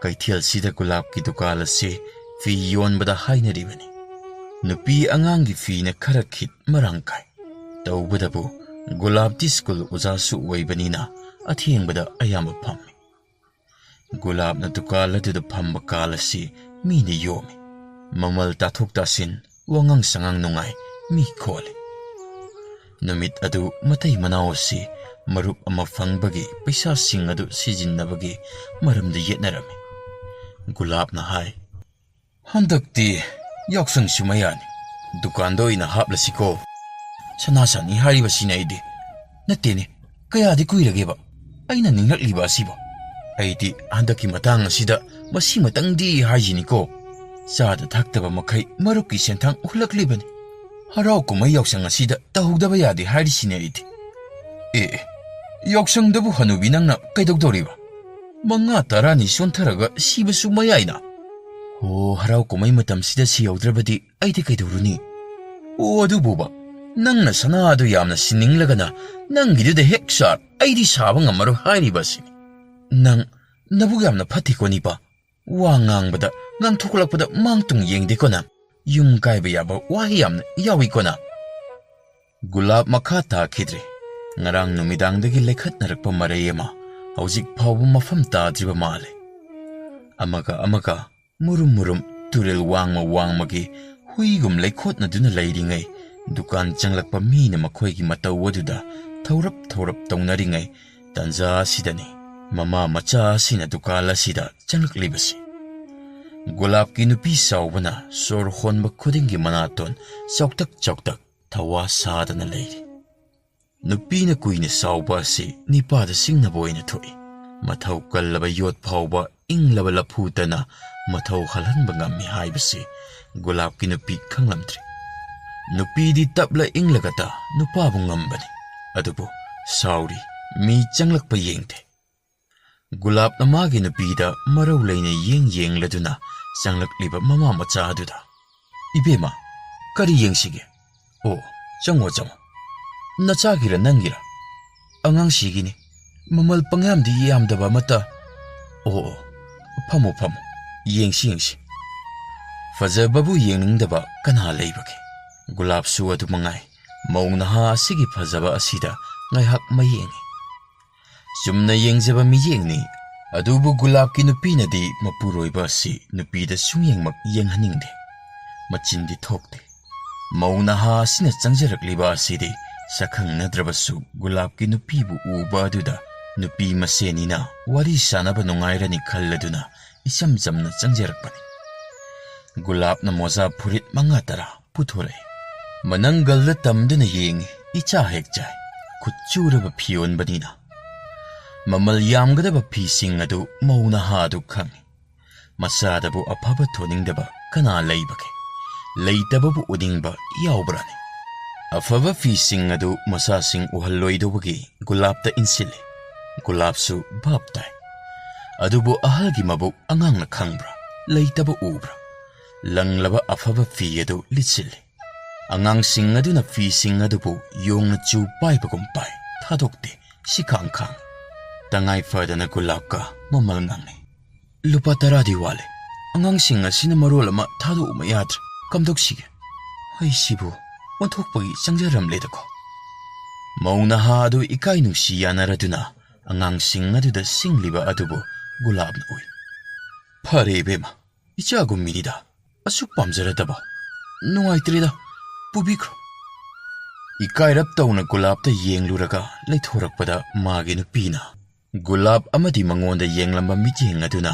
ꯀꯩꯊꯦꯜꯁꯤꯗ ꯒꯨꯂꯥꯞꯀꯤ ꯗꯨꯀꯥꯟ ꯑꯁꯤ ꯐꯤ ꯌꯣꯟꯕꯗ ꯍꯥꯏꯅꯔꯤꯕꯅꯤ꯫ ꯅꯨꯄꯤ ꯑꯉꯥꯡꯒꯤ ꯐꯤꯅ ꯈꯔ ꯈꯤꯠ ꯃꯔꯥꯡ ꯀꯥꯏ꯫ ꯇꯧꯕꯗꯕꯨ ꯒꯨꯂꯥꯞꯇꯤ ꯁ꯭ꯀꯨꯜ ꯑꯣꯖꯥꯁꯨ ꯑꯣꯏꯕꯅꯤꯅ ꯑꯊꯦꯡꯕꯗ ꯑꯌꯥꯝꯕ ꯐꯝꯃꯤ꯫ ꯒꯨꯂꯥꯞꯅ ꯗꯨꯀꯥꯟ ꯑꯗꯨꯗ ꯐꯝꯕ ꯀꯥꯟ ꯑꯁꯤ ꯃꯤꯅ ꯌꯣꯝꯃꯤ꯫ ꯃꯃꯜ ꯇꯥꯊꯣꯛ ꯇꯥꯁꯤꯟ, ꯋꯥꯉꯥꯡ ꯁꯉꯥꯡ ꯅꯨꯡꯉꯥꯏ, ꯃꯤ ꯈꯣꯜꯂꯤ꯫ ꯅꯨꯃꯤꯠ ꯑꯗꯨ ꯃꯇꯩ ꯃꯅꯥꯎ ꯑꯁꯤ ꯃꯔꯨꯞ ꯑꯃ ꯐꯪꯕꯒꯤ ꯄꯩꯁꯥꯁꯤꯡ ꯑꯗꯨ ꯁꯤꯖꯤꯟꯅꯕꯒꯤ ꯃꯔꯝꯗ ꯌꯦꯠꯅꯔꯝꯃꯤ꯫ ꯒꯨꯂꯥꯞꯅ ꯍꯥꯏ꯫ "ꯍꯟꯗꯛꯇꯤ ꯌꯥꯎꯁꯪꯁꯨ ꯃꯌꯥꯅꯤ, ꯗꯨꯀꯥꯟꯗ ꯑꯣꯏꯅ ꯍꯥꯞꯂꯁꯤꯀꯣ꯫ ꯁꯅꯥ ꯁꯥꯅꯤ ꯍꯥꯏꯔꯤꯕꯁꯤꯅꯦ ꯑꯩꯗꯤ꯫ ꯅꯠꯇꯦꯅꯦ, ꯀꯌꯥꯗꯤ ꯀꯨꯏꯔꯒꯦꯕ ꯑꯩꯅ ꯅꯤꯡꯂꯛꯂꯤꯕ ꯑꯁꯤꯕꯣ? ꯑꯩꯗꯤ ꯍꯟꯗꯛꯀꯤ ꯃꯇꯥꯡ ꯑꯁꯤꯗ ꯃꯁꯤꯃꯇꯪꯗꯤ ꯍꯥꯏꯁꯤꯅꯤꯀꯣ, ꯆꯥꯗ ꯊꯛꯇꯕ ꯃꯈꯩ ꯃꯔꯨꯞꯀꯤ ꯁꯦꯟꯊꯥꯡ ꯍꯨꯜꯂꯛꯂꯤꯕꯅꯤ꯫ ꯍꯔꯥꯎ ꯀꯨꯝꯍꯩ ꯌꯥꯎꯁꯪ ꯑꯁꯤꯗ ꯇꯧꯍꯧꯗꯕ ꯌꯥꯗꯦ ꯍꯥꯏꯔꯤꯁꯤꯅꯦ ꯑꯩꯗꯤ꯫ ꯑꯦ, ꯑꯦ, ꯌꯥꯎꯁꯪꯗꯕꯨ ꯍꯅꯨꯕꯤ ꯅꯪꯅ ꯀꯩꯗꯧꯗꯧꯔꯤꯕ? ꯃꯉꯥ ꯇꯔꯥꯅꯤ ꯁꯣꯟꯊꯔꯒ ꯁꯤꯕꯁꯨ ꯃꯌꯥꯏꯅ꯫ ꯑꯣ, ꯍꯔꯥꯎ ꯀꯨꯝꯍꯩ ꯃꯇꯝꯁꯤꯗ ꯁꯤꯍꯧꯗ꯭ꯔꯕꯗꯤ ꯑꯩꯗꯤ ꯀꯩꯗꯧꯔꯨꯅꯤ? ꯑꯣ, ꯑꯗꯨꯕꯨꯕ, ꯅꯪꯅ ꯁꯅꯥꯗꯨ ꯌꯥꯝꯅ ꯁꯤꯟꯅꯤꯡꯂꯒꯅ ꯅꯪꯒꯤꯗꯨꯗ ꯍꯦꯛ ꯁꯥꯔ ꯑꯩꯗꯤ ꯁꯥꯕ ꯉꯝꯃꯔꯣꯏ ꯍꯥꯏꯔꯤꯕ ꯑꯁꯤꯅꯤ꯫ ꯅꯪ ꯅꯕꯨꯛ ꯌꯥꯝꯅ ꯐꯠꯇꯦꯀꯣ ꯅꯤꯄꯥ꯫ ꯋꯥ ꯉꯥꯡꯕꯗ, ꯉꯥꯡꯊꯣꯛꯂꯛꯄꯗ ꯃꯥꯡ ꯇꯨꯡ ꯌꯦꯡꯗꯦꯀꯣ ꯅꯪ꯫ ꯌꯨꯝ ꯀꯥꯏꯕ ꯌꯥꯕ ꯋꯥꯍꯩ ꯌꯥꯝꯅ ꯌꯥꯎꯏꯀꯣ ꯅꯪ꯫" ꯒꯨꯂꯥꯞ ꯃꯈꯥ ꯇꯥꯈꯤꯗ꯭ꯔꯦ꯫ ꯉꯔꯥꯡ ꯅꯨꯃꯤꯗꯥꯡꯗꯒꯤ ꯂꯩꯈꯠꯅꯔꯛꯄ ꯃꯔꯩ ꯑꯃ ꯍꯧꯖꯤꯛ ꯐꯥꯎꯕ ꯃꯐꯝ ꯇꯥꯗ꯭ꯔꯤꯕ ꯃꯥꯜꯂꯦ꯫ ꯑꯃꯒ ꯑꯃꯒ ꯃꯨꯔꯨꯝ ꯃꯨꯔꯨꯝ ꯇꯨꯔꯦꯜ ꯋꯥꯡꯃ ꯋꯥꯡꯃꯒꯤ ꯍꯨꯏꯒꯨꯝ ꯂꯩꯈꯣꯠꯅꯗꯨꯅ ꯂꯩꯔꯤꯉꯩ, ꯗꯨꯀꯥꯟ ꯆꯪꯂꯛꯄ ꯃꯤꯅ ꯃꯈꯣꯏꯒꯤ ꯃꯇꯧ ꯑꯗꯨꯗ ꯊꯧꯔꯞ ꯊꯧꯔꯞ ꯇꯧꯅꯔꯤꯉꯩ ꯇꯥꯟꯖꯥ ꯑꯁꯤꯗꯅꯤ ꯃꯃꯥ ꯃꯆꯥ ꯑꯁꯤꯅ ꯗꯨꯀꯥꯟ ꯑꯁꯤꯗ ꯆꯪꯂꯛꯂꯤꯕꯁꯤ꯫ ꯒꯨꯂꯥꯞꯀꯤ ꯅꯨꯄꯤ ꯆꯥꯎꯕꯅ ꯁꯣꯔ ꯍꯣꯟꯕ ꯈꯨꯗꯤꯡꯒꯤ ꯃꯅꯥꯇꯣꯟ ꯆꯥꯎꯇꯛ ꯆꯥꯎꯇꯛ ꯊꯋꯥ ꯁꯥꯗꯅ ꯂꯩꯔꯤ꯫ ꯅꯨꯄꯤꯅ ꯀꯨꯏꯅ ꯆꯥꯎꯕ ꯑꯁꯤ ꯅꯤꯄꯥꯗ ꯁꯤꯡꯅꯕ ꯑꯣꯏꯅ ꯊꯣꯛꯏ꯫ ꯃꯊꯧ ꯀꯜꯂꯕ ꯌꯣꯠ ꯐꯥꯎꯕ ꯏꯪꯂꯕ ꯂꯐꯨꯇꯅ ꯃꯊꯧ ꯍꯜꯍꯟꯕ ꯉꯝꯃꯤ ꯍꯥꯏꯕꯁꯤ ꯒꯨꯂꯥꯞꯀꯤ ꯅꯨꯄꯤ ꯈꯪꯂꯝꯗ꯭ꯔꯤ꯫ ꯅꯨꯄꯤꯗꯤ ꯇꯞꯂ ꯏꯪꯂꯒꯇ ꯅꯨꯄꯥꯕꯨ ꯉꯝꯕꯅꯤ꯫ ꯑꯗꯨꯕꯨ ꯁꯥꯎꯔꯤ, ꯃꯤ ꯆꯪꯂꯛꯄ ꯌꯦꯡꯗꯦ꯫ ꯒꯨꯂꯥꯞꯅ ꯃꯥꯒꯤ ꯅꯨꯄꯤꯗ ꯃꯔꯧ ꯂꯩꯅ ꯌꯦꯡ ꯌꯦꯡꯂꯗꯨꯅ ꯆꯪꯂꯛꯂꯤꯕ ꯃꯃꯥ ꯃꯆꯥ ꯑꯗꯨꯗ, "ꯏꯕꯦꯝꯃ, ꯀꯔꯤ ꯌꯦꯡꯁꯤꯒꯦ? ꯑꯣ, ꯆꯪꯉꯣ, ꯆꯪꯉꯣ꯫ ꯅꯆꯥꯒꯤꯔ ꯅꯪꯒꯤꯔ?" "ꯑꯉꯥꯡꯁꯤꯒꯤꯅꯤ꯫ ꯃꯃꯜ ꯄꯪꯌꯥꯝꯗꯤ ꯌꯥꯝꯗꯕ ꯑꯃꯠꯇ꯫" "ꯑꯣ, ꯑꯣ, ꯐꯝꯃꯣ, ꯐꯝꯃꯣ꯫ ꯌꯦꯡꯁꯤ, ꯌꯦꯡꯁꯤ꯫ ꯐꯖꯕꯕꯨ ꯌꯦꯡꯅꯤꯡꯗꯕ ꯀꯅꯥ ꯂꯩꯕꯒꯦ?" ꯒꯨꯂꯥꯞꯁꯨ ꯑꯗꯨ ꯃꯉꯥꯏ꯫ ꯃꯧ ꯅꯍꯥ ꯑꯁꯤꯒꯤ ꯐꯖꯕ ꯑꯁꯤꯗ ꯉꯥꯏꯍꯥꯛ ꯃꯌꯦꯡꯉꯤ꯫ ꯆꯨꯝꯅ ꯌꯦꯡꯖꯕ ꯃꯤꯌꯦꯡꯅꯤ꯫ ꯑꯗꯨꯕꯨ ꯒꯨꯂꯥꯞꯀꯤ ꯅꯨꯄꯤꯅꯗꯤ ꯃꯄꯨꯔꯣꯏꯕ ꯑꯁꯤ ꯅꯨꯄꯤꯗ ꯁꯨꯡꯌꯦꯡꯃꯛ ꯌꯦꯡꯍꯟꯅꯤꯡꯗꯦ꯫ ꯃꯆꯤꯟꯗꯤ ꯊꯣꯛꯇꯦ꯫ ꯃꯧ ꯅꯍꯥ ꯑꯁꯤꯅ ꯆꯪꯖꯔꯛꯂꯤꯕ ꯑꯁꯤꯗꯤ ꯁꯛꯈꯪꯅꯗ꯭ꯔꯕꯁꯨ ꯒꯨꯂꯥꯞꯀꯤ ꯅꯨꯄꯤꯕꯨ ꯎꯕ ꯑꯗꯨꯗ ꯅꯨꯄꯤ ꯃꯁꯦꯟꯅꯤꯅ ꯋꯥꯔꯤ ꯁꯥꯅꯕ ꯅꯨꯡꯉꯥꯏꯔꯅꯤ ꯈꯜꯂꯗꯨꯅ ꯏꯆꯝ ꯆꯝꯅ ꯆꯪꯖꯔꯛꯄꯅꯤ꯫ ꯒꯨꯂꯥꯞꯅ ꯃꯣꯖꯥ ꯐꯨꯔꯤꯠ ꯃꯉꯥ ꯇꯔꯥ ꯄꯨꯊꯣꯔꯛꯏ꯫ ꯃꯅꯪꯒꯜꯗ ꯇꯝꯗꯨꯅ ꯌꯦꯡꯉꯤ, ꯏꯆꯥ ꯍꯦꯛ ꯆꯥꯏ꯫ ꯈꯨꯠ ꯆꯨꯔꯕ ꯐꯤ ꯑꯣꯟꯕꯅꯤꯅ꯫ ꯃꯃꯜ ꯌꯥꯝꯒꯗꯕ ꯐꯤꯁꯤꯡ ꯑꯗꯨ ꯃꯧ ꯅꯍꯥ ꯑꯗꯨ ꯈꯪꯏ꯫ ꯃꯆꯥꯗꯕꯨ ꯑꯐꯕ ꯊꯣꯟꯅꯤꯡꯗꯕ ꯀꯅꯥ ꯂꯩꯕꯒꯦ? ꯂꯩꯇꯕꯕꯨ ꯎꯅꯤꯡꯕ ꯌꯥꯎꯕ꯭ꯔꯥꯅꯦ? ꯑꯐꯕ ꯐꯤꯁꯤꯡ ꯑꯗꯨ ꯃꯆꯥꯁꯤꯡ ꯎꯍꯜꯂꯣꯏꯗꯧꯕꯒꯤ ꯒꯨꯂꯥꯞꯇ ꯏꯟꯁꯤꯜꯂꯤ꯫ ꯒꯨꯂꯥꯞꯁꯨ ꯚꯥꯞ ꯇꯥꯏ꯫ ꯑꯗꯨꯕꯨ ꯑꯍꯜꯒꯤ ꯃꯕꯨꯛ ꯑꯉꯥꯡꯅ ꯈꯪꯕ꯭ꯔꯥ? ꯂꯩꯇꯕ ꯎꯕ꯭ꯔꯥ? ꯂꯪꯂꯕ ꯑꯐꯕ ꯐꯤ ꯑꯗꯨ ꯂꯤꯠꯁꯤꯜꯂꯤ꯫ ꯑꯉꯥꯡꯁꯤꯡ ꯑꯗꯨꯅ ꯐꯤꯁꯤꯡ ꯑꯗꯨꯕꯨ ꯌꯣꯡꯅ ꯆꯨ ꯄꯥꯏꯕꯒꯨꯝ ꯄꯥꯏ, ꯊꯥꯗꯣꯛꯇꯦ, ꯁꯤꯈꯥꯡ ꯈꯥꯡ꯫ ꯇꯉꯥꯏ ꯐꯗꯅ ꯒꯨꯂꯥꯞꯀ ꯃꯃꯜ ꯉꯥꯡꯅꯩ꯫ "ꯂꯨꯄꯥ ꯇꯔꯥꯗꯤ ꯋꯥꯠꯂꯦ꯫ ꯑꯉꯥꯡꯁꯤꯡ ꯑꯁꯤꯅ ꯃꯔꯣꯜ ꯑꯃ ꯊꯥꯗꯣꯛꯎꯕ ꯌꯥꯗ꯭ꯔꯦ꯫ ꯀꯝꯗꯧꯁꯤꯒꯦ?" ꯑꯩꯁꯤꯕꯨ ꯑꯣꯟꯊꯣꯛꯄꯒꯤ ꯆꯪꯖꯔꯝꯂꯦꯗꯀꯣ꯫ ꯃꯧ ꯅꯍꯥ ꯑꯗꯨ ꯏꯀꯥꯏ ꯅꯨꯡꯁꯤ ꯌꯥꯅꯔꯗꯨꯅ ꯑꯉꯥꯡꯁꯤꯡ ꯑꯗꯨꯗ ꯁꯤꯡꯂꯤꯕ ꯑꯗꯨꯕꯨ ꯒꯨꯂꯥꯞꯅ ꯎꯏ꯫ "ꯐꯔꯦ ꯏꯕꯦꯝꯃ, ꯏꯆꯥꯒꯨꯝ ꯃꯤꯅꯤꯗ꯫ ꯑꯁꯨꯛ ꯄꯥꯝꯖꯔꯗꯕ꯫ ꯅꯨꯡꯉꯥꯏꯇ꯭ꯔꯦꯗ, ꯄꯨꯕꯤꯈ꯭ꯔꯣ꯫" ꯏꯀꯥꯏꯔꯞ ꯇꯧꯅ ꯒꯨꯂꯥꯞꯇ ꯌꯦꯡꯂꯨꯔꯒ ꯂꯩꯊꯣꯔꯛꯄꯗ ꯃꯥꯒꯤ ꯅꯨꯄꯤꯅ ꯒꯨꯂꯥꯞ ꯑꯃꯗꯤ ꯃꯉꯣꯟꯗ ꯌꯦꯡꯂꯝꯕ ꯃꯤꯠꯌꯦꯡ ꯑꯗꯨꯅ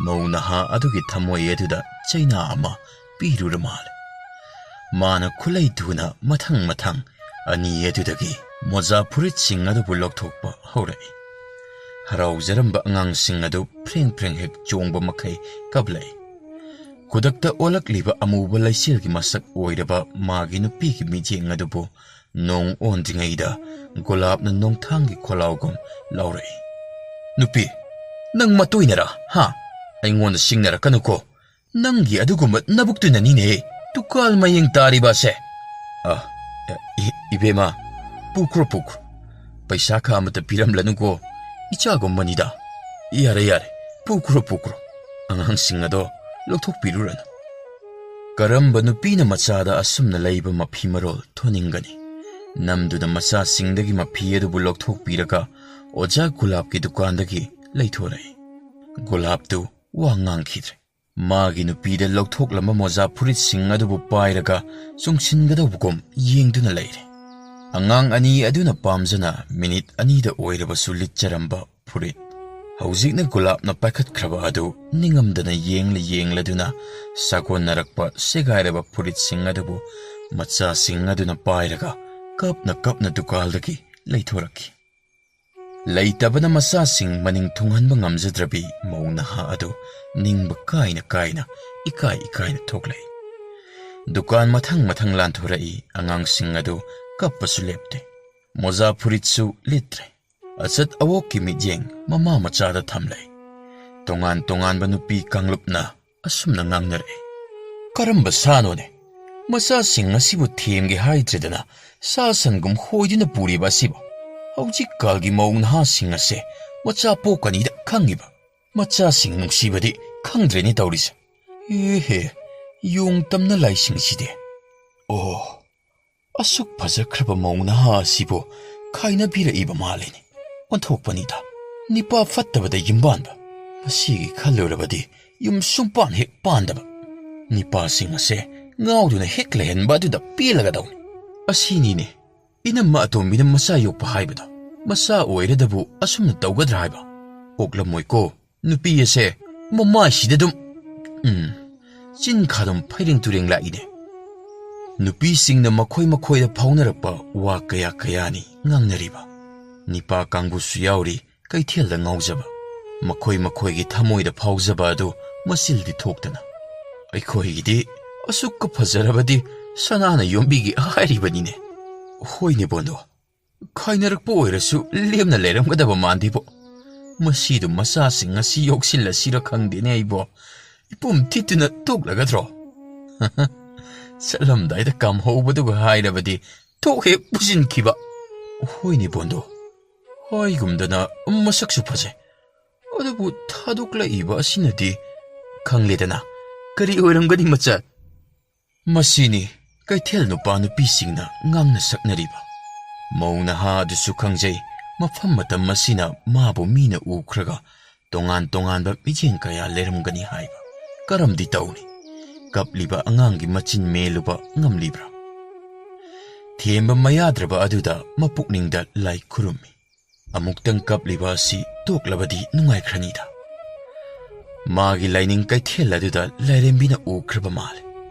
ꯃꯧ ꯅꯍꯥ ꯑꯗꯨꯒꯤ ꯊꯃꯣꯏ ꯑꯗꯨꯗ ꯆꯩꯅꯥ ꯑꯃ ꯄꯤꯔꯨꯔ ꯃꯥꯜꯂꯦ꯫ ꯃꯥꯅ ꯈꯨꯠꯂꯩ ꯊꯨꯅ ꯃꯊꯪ ꯃꯊꯪ ꯑꯅꯤ ꯑꯗꯨꯗꯒꯤ ꯃꯣꯖꯥ ꯐꯨꯔꯤꯠꯁꯤꯡ ꯑꯗꯨꯕꯨ ꯂꯧꯊꯣꯛꯄ ꯍꯧꯔꯛꯏ꯫ ꯍꯔꯥꯎꯖꯔꯝꯕ ꯑꯉꯥꯡꯁꯤꯡ ꯑꯗꯨ ꯐ꯭ꯔꯦꯡ ꯐ꯭ꯔꯦꯡ ꯍꯦꯛ ꯆꯣꯡꯕ ꯃꯈꯩ ꯀꯞꯂꯛꯏ꯫ ꯈꯨꯗꯛꯇ ꯑꯣꯜꯂꯛꯂꯤꯕ ꯑꯃꯨꯕ ꯂꯩꯆꯤꯜꯒꯤ ꯃꯁꯛ ꯑꯣꯏꯔꯕ ꯃꯥꯒꯤ ꯅꯨꯄꯤꯒꯤ ꯃꯤꯠꯌꯦꯡ ꯑꯗꯨꯕꯨ ꯅꯣꯡ ꯑꯣꯟꯗ꯭ꯔꯤꯉꯩꯗ ꯒꯨꯂꯥꯞꯅ ꯅꯣꯡꯊꯥꯡꯒꯤ ꯈꯣꯜꯂꯥꯎꯒꯨꯝ ꯂꯥꯎꯔꯛꯏ꯫ "ꯅꯨꯄꯤ, ꯅꯪ ꯃꯇꯣꯏꯅꯔꯥ? ꯍꯥ? ꯑꯩꯉꯣꯟꯗ ꯁꯤꯡꯅꯔꯛꯀꯅꯨꯀꯣ꯫ ꯅꯪꯒꯤ ꯑꯗꯨꯒꯨꯝꯕ ꯅꯕꯨꯛꯇꯨꯅꯅꯤꯅꯦ ꯇꯨꯀꯥꯜ ꯃꯌꯦꯡ ꯇꯥꯔꯤꯕ ꯑꯁꯦ꯫" "ꯑ, ꯏ-, ꯏꯕꯦꯝꯃ, ꯄꯨꯈ꯭ꯔꯣ, ꯄꯨꯈ꯭ꯔꯣ꯫ ꯄꯩꯁꯥ ꯈꯥ ꯑꯃꯠꯇ ꯄꯤꯔꯝꯂꯅꯨꯀꯣ꯫ ꯏꯆꯥꯒꯨꯝꯕꯅꯤꯗ꯫ ꯌꯥꯔꯦ, ꯌꯥꯔꯦ, ꯄꯨꯈ꯭ꯔꯣ, ꯄꯨꯈ꯭ꯔꯣ꯫ ꯑꯉꯥꯡꯁꯤꯡ ꯑꯗꯣ ꯂꯧꯊꯣꯛꯄꯤꯔꯨꯔꯅꯨ꯫" ꯀꯔꯝꯕ ꯅꯨꯄꯤꯅ ꯃꯆꯥꯗ ꯑꯁꯨꯝꯅ ꯂꯩꯕ ꯃꯐꯤ ꯃꯔꯣꯜ ꯊꯣꯟꯅꯤꯡꯒꯅꯤ? ꯅꯝꯗꯨꯅ ꯃꯆꯥꯁꯤꯡꯗꯒꯤ ꯃꯐꯤ ꯑꯗꯨꯕꯨ ꯂꯧꯊꯣꯛꯄꯤꯔꯒ ꯑꯣꯖꯥ ꯒꯨꯂꯥꯞꯀꯤ ꯗꯨꯀꯥꯟꯗꯒꯤ ꯂꯩꯊꯣꯔꯛꯏ꯫ ꯒꯨꯂꯥꯞꯇꯨ ꯋꯥ ꯉꯥꯡꯈꯤꯗ꯭ꯔꯦ꯫ ꯃꯥꯒꯤ ꯅꯨꯄꯤꯗ ꯂꯧꯊꯣꯛꯂꯝꯕ ꯃꯣꯖꯥ ꯐꯨꯔꯤꯠꯁꯤꯡ ꯑꯗꯨꯕꯨ ꯄꯥꯏꯔꯒ ꯆꯨꯡꯁꯤꯟꯒꯗꯧꯕꯒꯨꯝ ꯌꯦꯡꯗꯨꯅ ꯂꯩꯔꯦ꯫ ꯑꯉꯥꯡ ꯑꯅꯤ ꯑꯗꯨꯅ ꯄꯥꯝꯖꯅ ꯃꯤꯅꯤꯠ ꯑꯅꯤꯗ ꯑꯣꯏꯔꯕꯁꯨ ꯂꯤꯠꯆꯔꯝꯕ ꯐꯨꯔꯤꯠ ꯍꯧꯖꯤꯛꯅ ꯒꯨꯂꯥꯞꯅ ꯄꯥꯏꯈꯠꯈ꯭ꯔꯕ ꯑꯗꯨ ꯅꯤꯡꯉꯝꯗꯅ ꯌꯦꯡꯂ ꯌꯦꯡꯂꯗꯨꯅ ꯁꯥꯒꯣꯟꯅꯔꯛꯄ ꯁꯦꯒꯥꯏꯔꯕ ꯐꯨꯔꯤꯠꯁꯤꯡ ꯑꯗꯨꯕꯨ ꯃꯆꯥꯁꯤꯡ ꯑꯗꯨꯅ ꯄꯥꯏꯔꯒ ꯀꯞꯅ ꯀꯞꯅ ꯗꯨꯀꯥꯟꯗꯒꯤ ꯂꯩꯊꯣꯔꯛꯈꯤ꯫ ꯂꯩꯇꯕꯅ ꯃꯆꯥꯁꯤꯡ ꯃꯅꯤꯡ ꯊꯨꯡꯍꯟꯕ ꯉꯝꯖꯗ꯭ꯔꯕꯤ ꯃꯧ ꯅꯍꯥ ꯑꯗꯨ ꯅꯤꯡꯕ ꯀꯥꯏꯅ ꯀꯥꯏꯅ ꯏꯀꯥꯏ ꯏꯀꯥꯏꯅ ꯊꯣꯛꯂꯛꯏ꯫ ꯗꯨꯀꯥꯟ ꯃꯊꯪ ꯃꯊꯪ ꯂꯥꯟꯊꯣꯔꯛꯏ꯫ ꯑꯉꯥꯡꯁꯤꯡ ꯑꯗꯨ ꯀꯞꯄꯁꯨ ꯂꯦꯞꯇꯦ꯫ ꯃꯣꯖꯥ ꯐꯨꯔꯤꯠꯁꯨ ꯂꯤꯠꯇ꯭ꯔꯦ꯫ ꯑꯆꯠ ꯑꯋꯣꯛꯀꯤ ꯃꯤꯠꯌꯦꯡ ꯃꯃꯥ ꯃꯆꯥꯗ ꯊꯝꯂꯦ꯫ ꯇꯣꯉꯥꯟ ꯇꯣꯉꯥꯟꯕ ꯅꯨꯄꯤ ꯀꯥꯡꯂꯨꯞꯅ ꯑꯁꯨꯝꯅ ꯉꯥꯡꯅꯔꯛꯏ, "ꯀꯔꯝꯕ ꯁꯥꯅꯣꯅꯦ? ꯃꯆꯥꯁꯤꯡ ꯑꯁꯤꯕꯨ ꯊꯦꯝꯒꯦ ꯍꯥꯏꯗ꯭ꯔꯦꯗꯅ ꯁꯥ ꯁꯟꯒꯨꯝ ꯍꯣꯏꯗꯨꯅ ꯄꯨꯔꯤꯕ ꯑꯁꯤꯕꯨ? ꯍꯧꯖꯤꯛꯀꯥꯜꯒꯤ ꯃꯧ ꯅꯍꯥꯁꯤꯡ ꯑꯁꯦ ꯃꯆꯥ ꯄꯣꯛꯀꯅꯤꯗ ꯈꯪꯉꯤꯕ? ꯃꯆꯥꯁꯤꯡ ꯅꯨꯡꯁꯤꯕꯗꯤ ꯈꯪꯗ꯭ꯔꯦꯅꯦ ꯇꯧꯔꯤꯁꯦ꯫ ꯑꯦꯍꯦ, ꯌꯣꯡ ꯇꯝꯅ ꯂꯥꯏꯁꯤꯡꯁꯤꯗꯤ꯫ ꯑꯣ, ꯑꯁꯨꯛ ꯐꯖꯈ꯭ꯔꯕ ꯃꯧ ꯅꯍꯥ ꯑꯁꯤꯕꯨ ꯈꯥꯏꯅꯕꯤꯔꯛꯏꯕ ꯃꯥꯜꯂꯤꯅꯦ꯫ ꯑꯣꯟꯊꯣꯛꯄꯅꯤꯗ, ꯅꯤꯄꯥ ꯐꯠꯇꯕꯗ ꯌꯨꯝꯕꯥꯟꯕ꯫ ꯃꯁꯤꯒꯤ ꯈꯜꯂꯨꯔꯕꯗꯤ ꯌꯨꯝ ꯁꯨꯡꯄꯥꯟ ꯍꯦꯛ ꯄꯥꯟꯗꯕ꯫ ꯅꯤꯄꯥꯁꯤꯡ ꯑꯁꯦ ꯉꯥꯎꯗꯨꯅ ꯍꯦꯛ ꯂꯩꯍꯟꯕ ꯑꯗꯨꯗ ꯄꯦꯜꯂꯒꯗꯧꯅꯤ꯫ ꯑꯁꯤꯅꯤꯅꯦ, ꯏꯅꯝꯃ ꯑꯇꯣꯝꯕꯤꯅ ꯃꯆꯥ ꯌꯣꯛꯄ ꯍꯥꯏꯕꯗꯣ꯫ ꯃꯆꯥ ꯑꯣꯏꯔꯗꯕꯨ ꯑꯁꯨꯝꯅ ꯇꯧꯒꯗ꯭ꯔꯥ ꯍꯥꯏꯕ? ꯑꯣꯛꯂꯝꯃꯣꯏꯀꯣ꯫ ꯅꯨꯄꯤ ꯑꯁꯦ ꯃꯃꯥꯏꯁꯤꯗ ꯑꯗꯨꯝ, ꯎꯝ, ꯆꯤꯟ ꯈꯥꯗꯨꯝ ꯐꯩꯔꯦꯡ ꯇꯨꯔꯦꯡ ꯂꯥꯛꯏꯅꯦ꯫" ꯅꯨꯄꯤꯁꯤꯡꯅ ꯃꯈꯣꯏ ꯃꯈꯣꯏꯗ ꯐꯥꯎꯅꯔꯛꯄ ꯋꯥ ꯀꯌꯥ ꯀꯌꯥꯅꯤ ꯉꯥꯡꯅꯔꯤꯕ꯫ ꯅꯤꯄꯥ ꯀꯥꯡꯕꯨꯁꯨ ꯌꯥꯎꯔꯤ ꯀꯩꯊꯦꯜꯗ ꯉꯥꯎꯖꯕ꯫ ꯃꯈꯣꯏ ꯃꯈꯣꯏꯒꯤ ꯊꯃꯣꯏꯗ ꯐꯥꯎꯖꯕ ꯑꯗꯨ ꯃꯆꯤꯜꯗꯤ ꯊꯣꯛꯇꯅ, "ꯑꯩꯈꯣꯏꯒꯤꯗꯤ ꯑꯁꯨꯛꯀ ꯐꯖꯔꯕꯗꯤ ꯁꯅꯥꯅ ꯌꯣꯝꯕꯤꯒꯦ ꯍꯥꯏꯔꯤꯕꯅꯤꯅꯦ꯫" ꯍꯣꯏꯅꯦ ꯕꯣꯟꯗꯣ, ꯈꯥꯏꯅꯔꯛꯄ ꯑꯣꯏꯔꯁꯨ ꯂꯦꯝꯅ ꯂꯩꯔꯝꯒꯗꯕ ꯃꯥꯟꯗꯦꯕꯣ꯫ ꯃꯁꯤꯗꯨ ꯃꯆꯥꯁꯤꯡ ꯑꯁꯤ ꯌꯣꯛꯁꯤꯜꯂꯁꯤꯔ ꯈꯪꯗꯦꯅꯦ ꯑꯩꯕꯣ꯫ ꯏꯄꯨꯝ ꯊꯤꯠꯇꯨꯅ ꯇꯣꯛꯂꯒꯗ꯭ꯔꯣ? ꯆꯠꯂꯝꯗꯥꯏꯗ ꯀꯥꯝꯍꯧꯕꯗꯨꯒ ꯍꯥꯏꯔꯕꯗꯤ ꯊꯣꯛ ꯍꯦꯛ ꯄꯨꯁꯤꯟꯈꯤꯕ꯫ ꯍꯣꯏꯅꯦ ꯕꯣꯟꯗꯣ, ꯍꯥꯏꯒꯨꯝꯗꯅ ꯃꯁꯛꯁꯨ ꯐꯖꯩ꯫ ꯑꯗꯨꯕꯨ ꯊꯥꯗꯣꯛꯂꯛꯏꯕ ꯑꯁꯤꯅꯗꯤ ꯈꯪꯂꯦꯗꯅ꯫ ꯀꯔꯤ ꯑꯣꯏꯔꯝꯒꯅꯤ ꯃꯆꯥ? ꯃꯁꯤꯅꯤ ꯀꯩꯊꯦꯜ ꯅꯨꯄꯥ ꯅꯨꯄꯤꯁꯤꯡꯅ ꯉꯥꯡꯅ ꯁꯛꯅꯔꯤꯕ꯫ ꯃꯧ ꯅꯍꯥ ꯑꯗꯨꯁꯨ ꯈꯪꯖꯩ, ꯃꯐꯝ ꯃꯇꯝ ꯑꯁꯤꯅ ꯃꯥꯕꯨ ꯃꯤꯅ ꯎꯈ꯭ꯔꯒ ꯇꯣꯉꯥꯟ ꯇꯣꯉꯥꯟꯕ ꯃꯤꯠꯌꯦꯡ ꯀꯌꯥ ꯂꯩꯔꯝꯒꯅꯤ ꯍꯥꯏꯕ꯫ ꯀꯔꯝꯗꯤ ꯇꯧꯅꯤ? ꯀꯞꯂꯤꯕ ꯑꯉꯥꯡꯒꯤ ꯃꯆꯤꯟ ꯃꯦꯜꯂꯨꯕ ꯉꯝꯂꯤꯕ꯭ꯔꯥ? ꯊꯦꯝꯕ ꯃꯌꯥꯗ꯭ꯔꯕ ꯑꯗꯨꯗ ꯃꯄꯨꯛꯅꯤꯡꯗ ꯂꯥꯏ ꯈꯨꯔꯨꯝꯃꯤ꯫ ꯑꯃꯨꯛꯇꯪ ꯀꯞꯂꯤꯕ ꯑꯁꯤ ꯇꯣꯛꯂꯕꯗꯤ ꯅꯨꯡꯉꯥꯏꯈ꯭ꯔꯅꯤꯗ꯫ ꯃꯥꯒꯤ ꯂꯥꯏꯅꯤꯡ ꯀꯩꯊꯦꯜ ꯑꯗꯨꯗ ꯂꯥꯏꯔꯦꯝꯕꯤꯅ ꯎꯈ꯭ꯔꯕ ꯃꯥꯜꯂꯦ꯫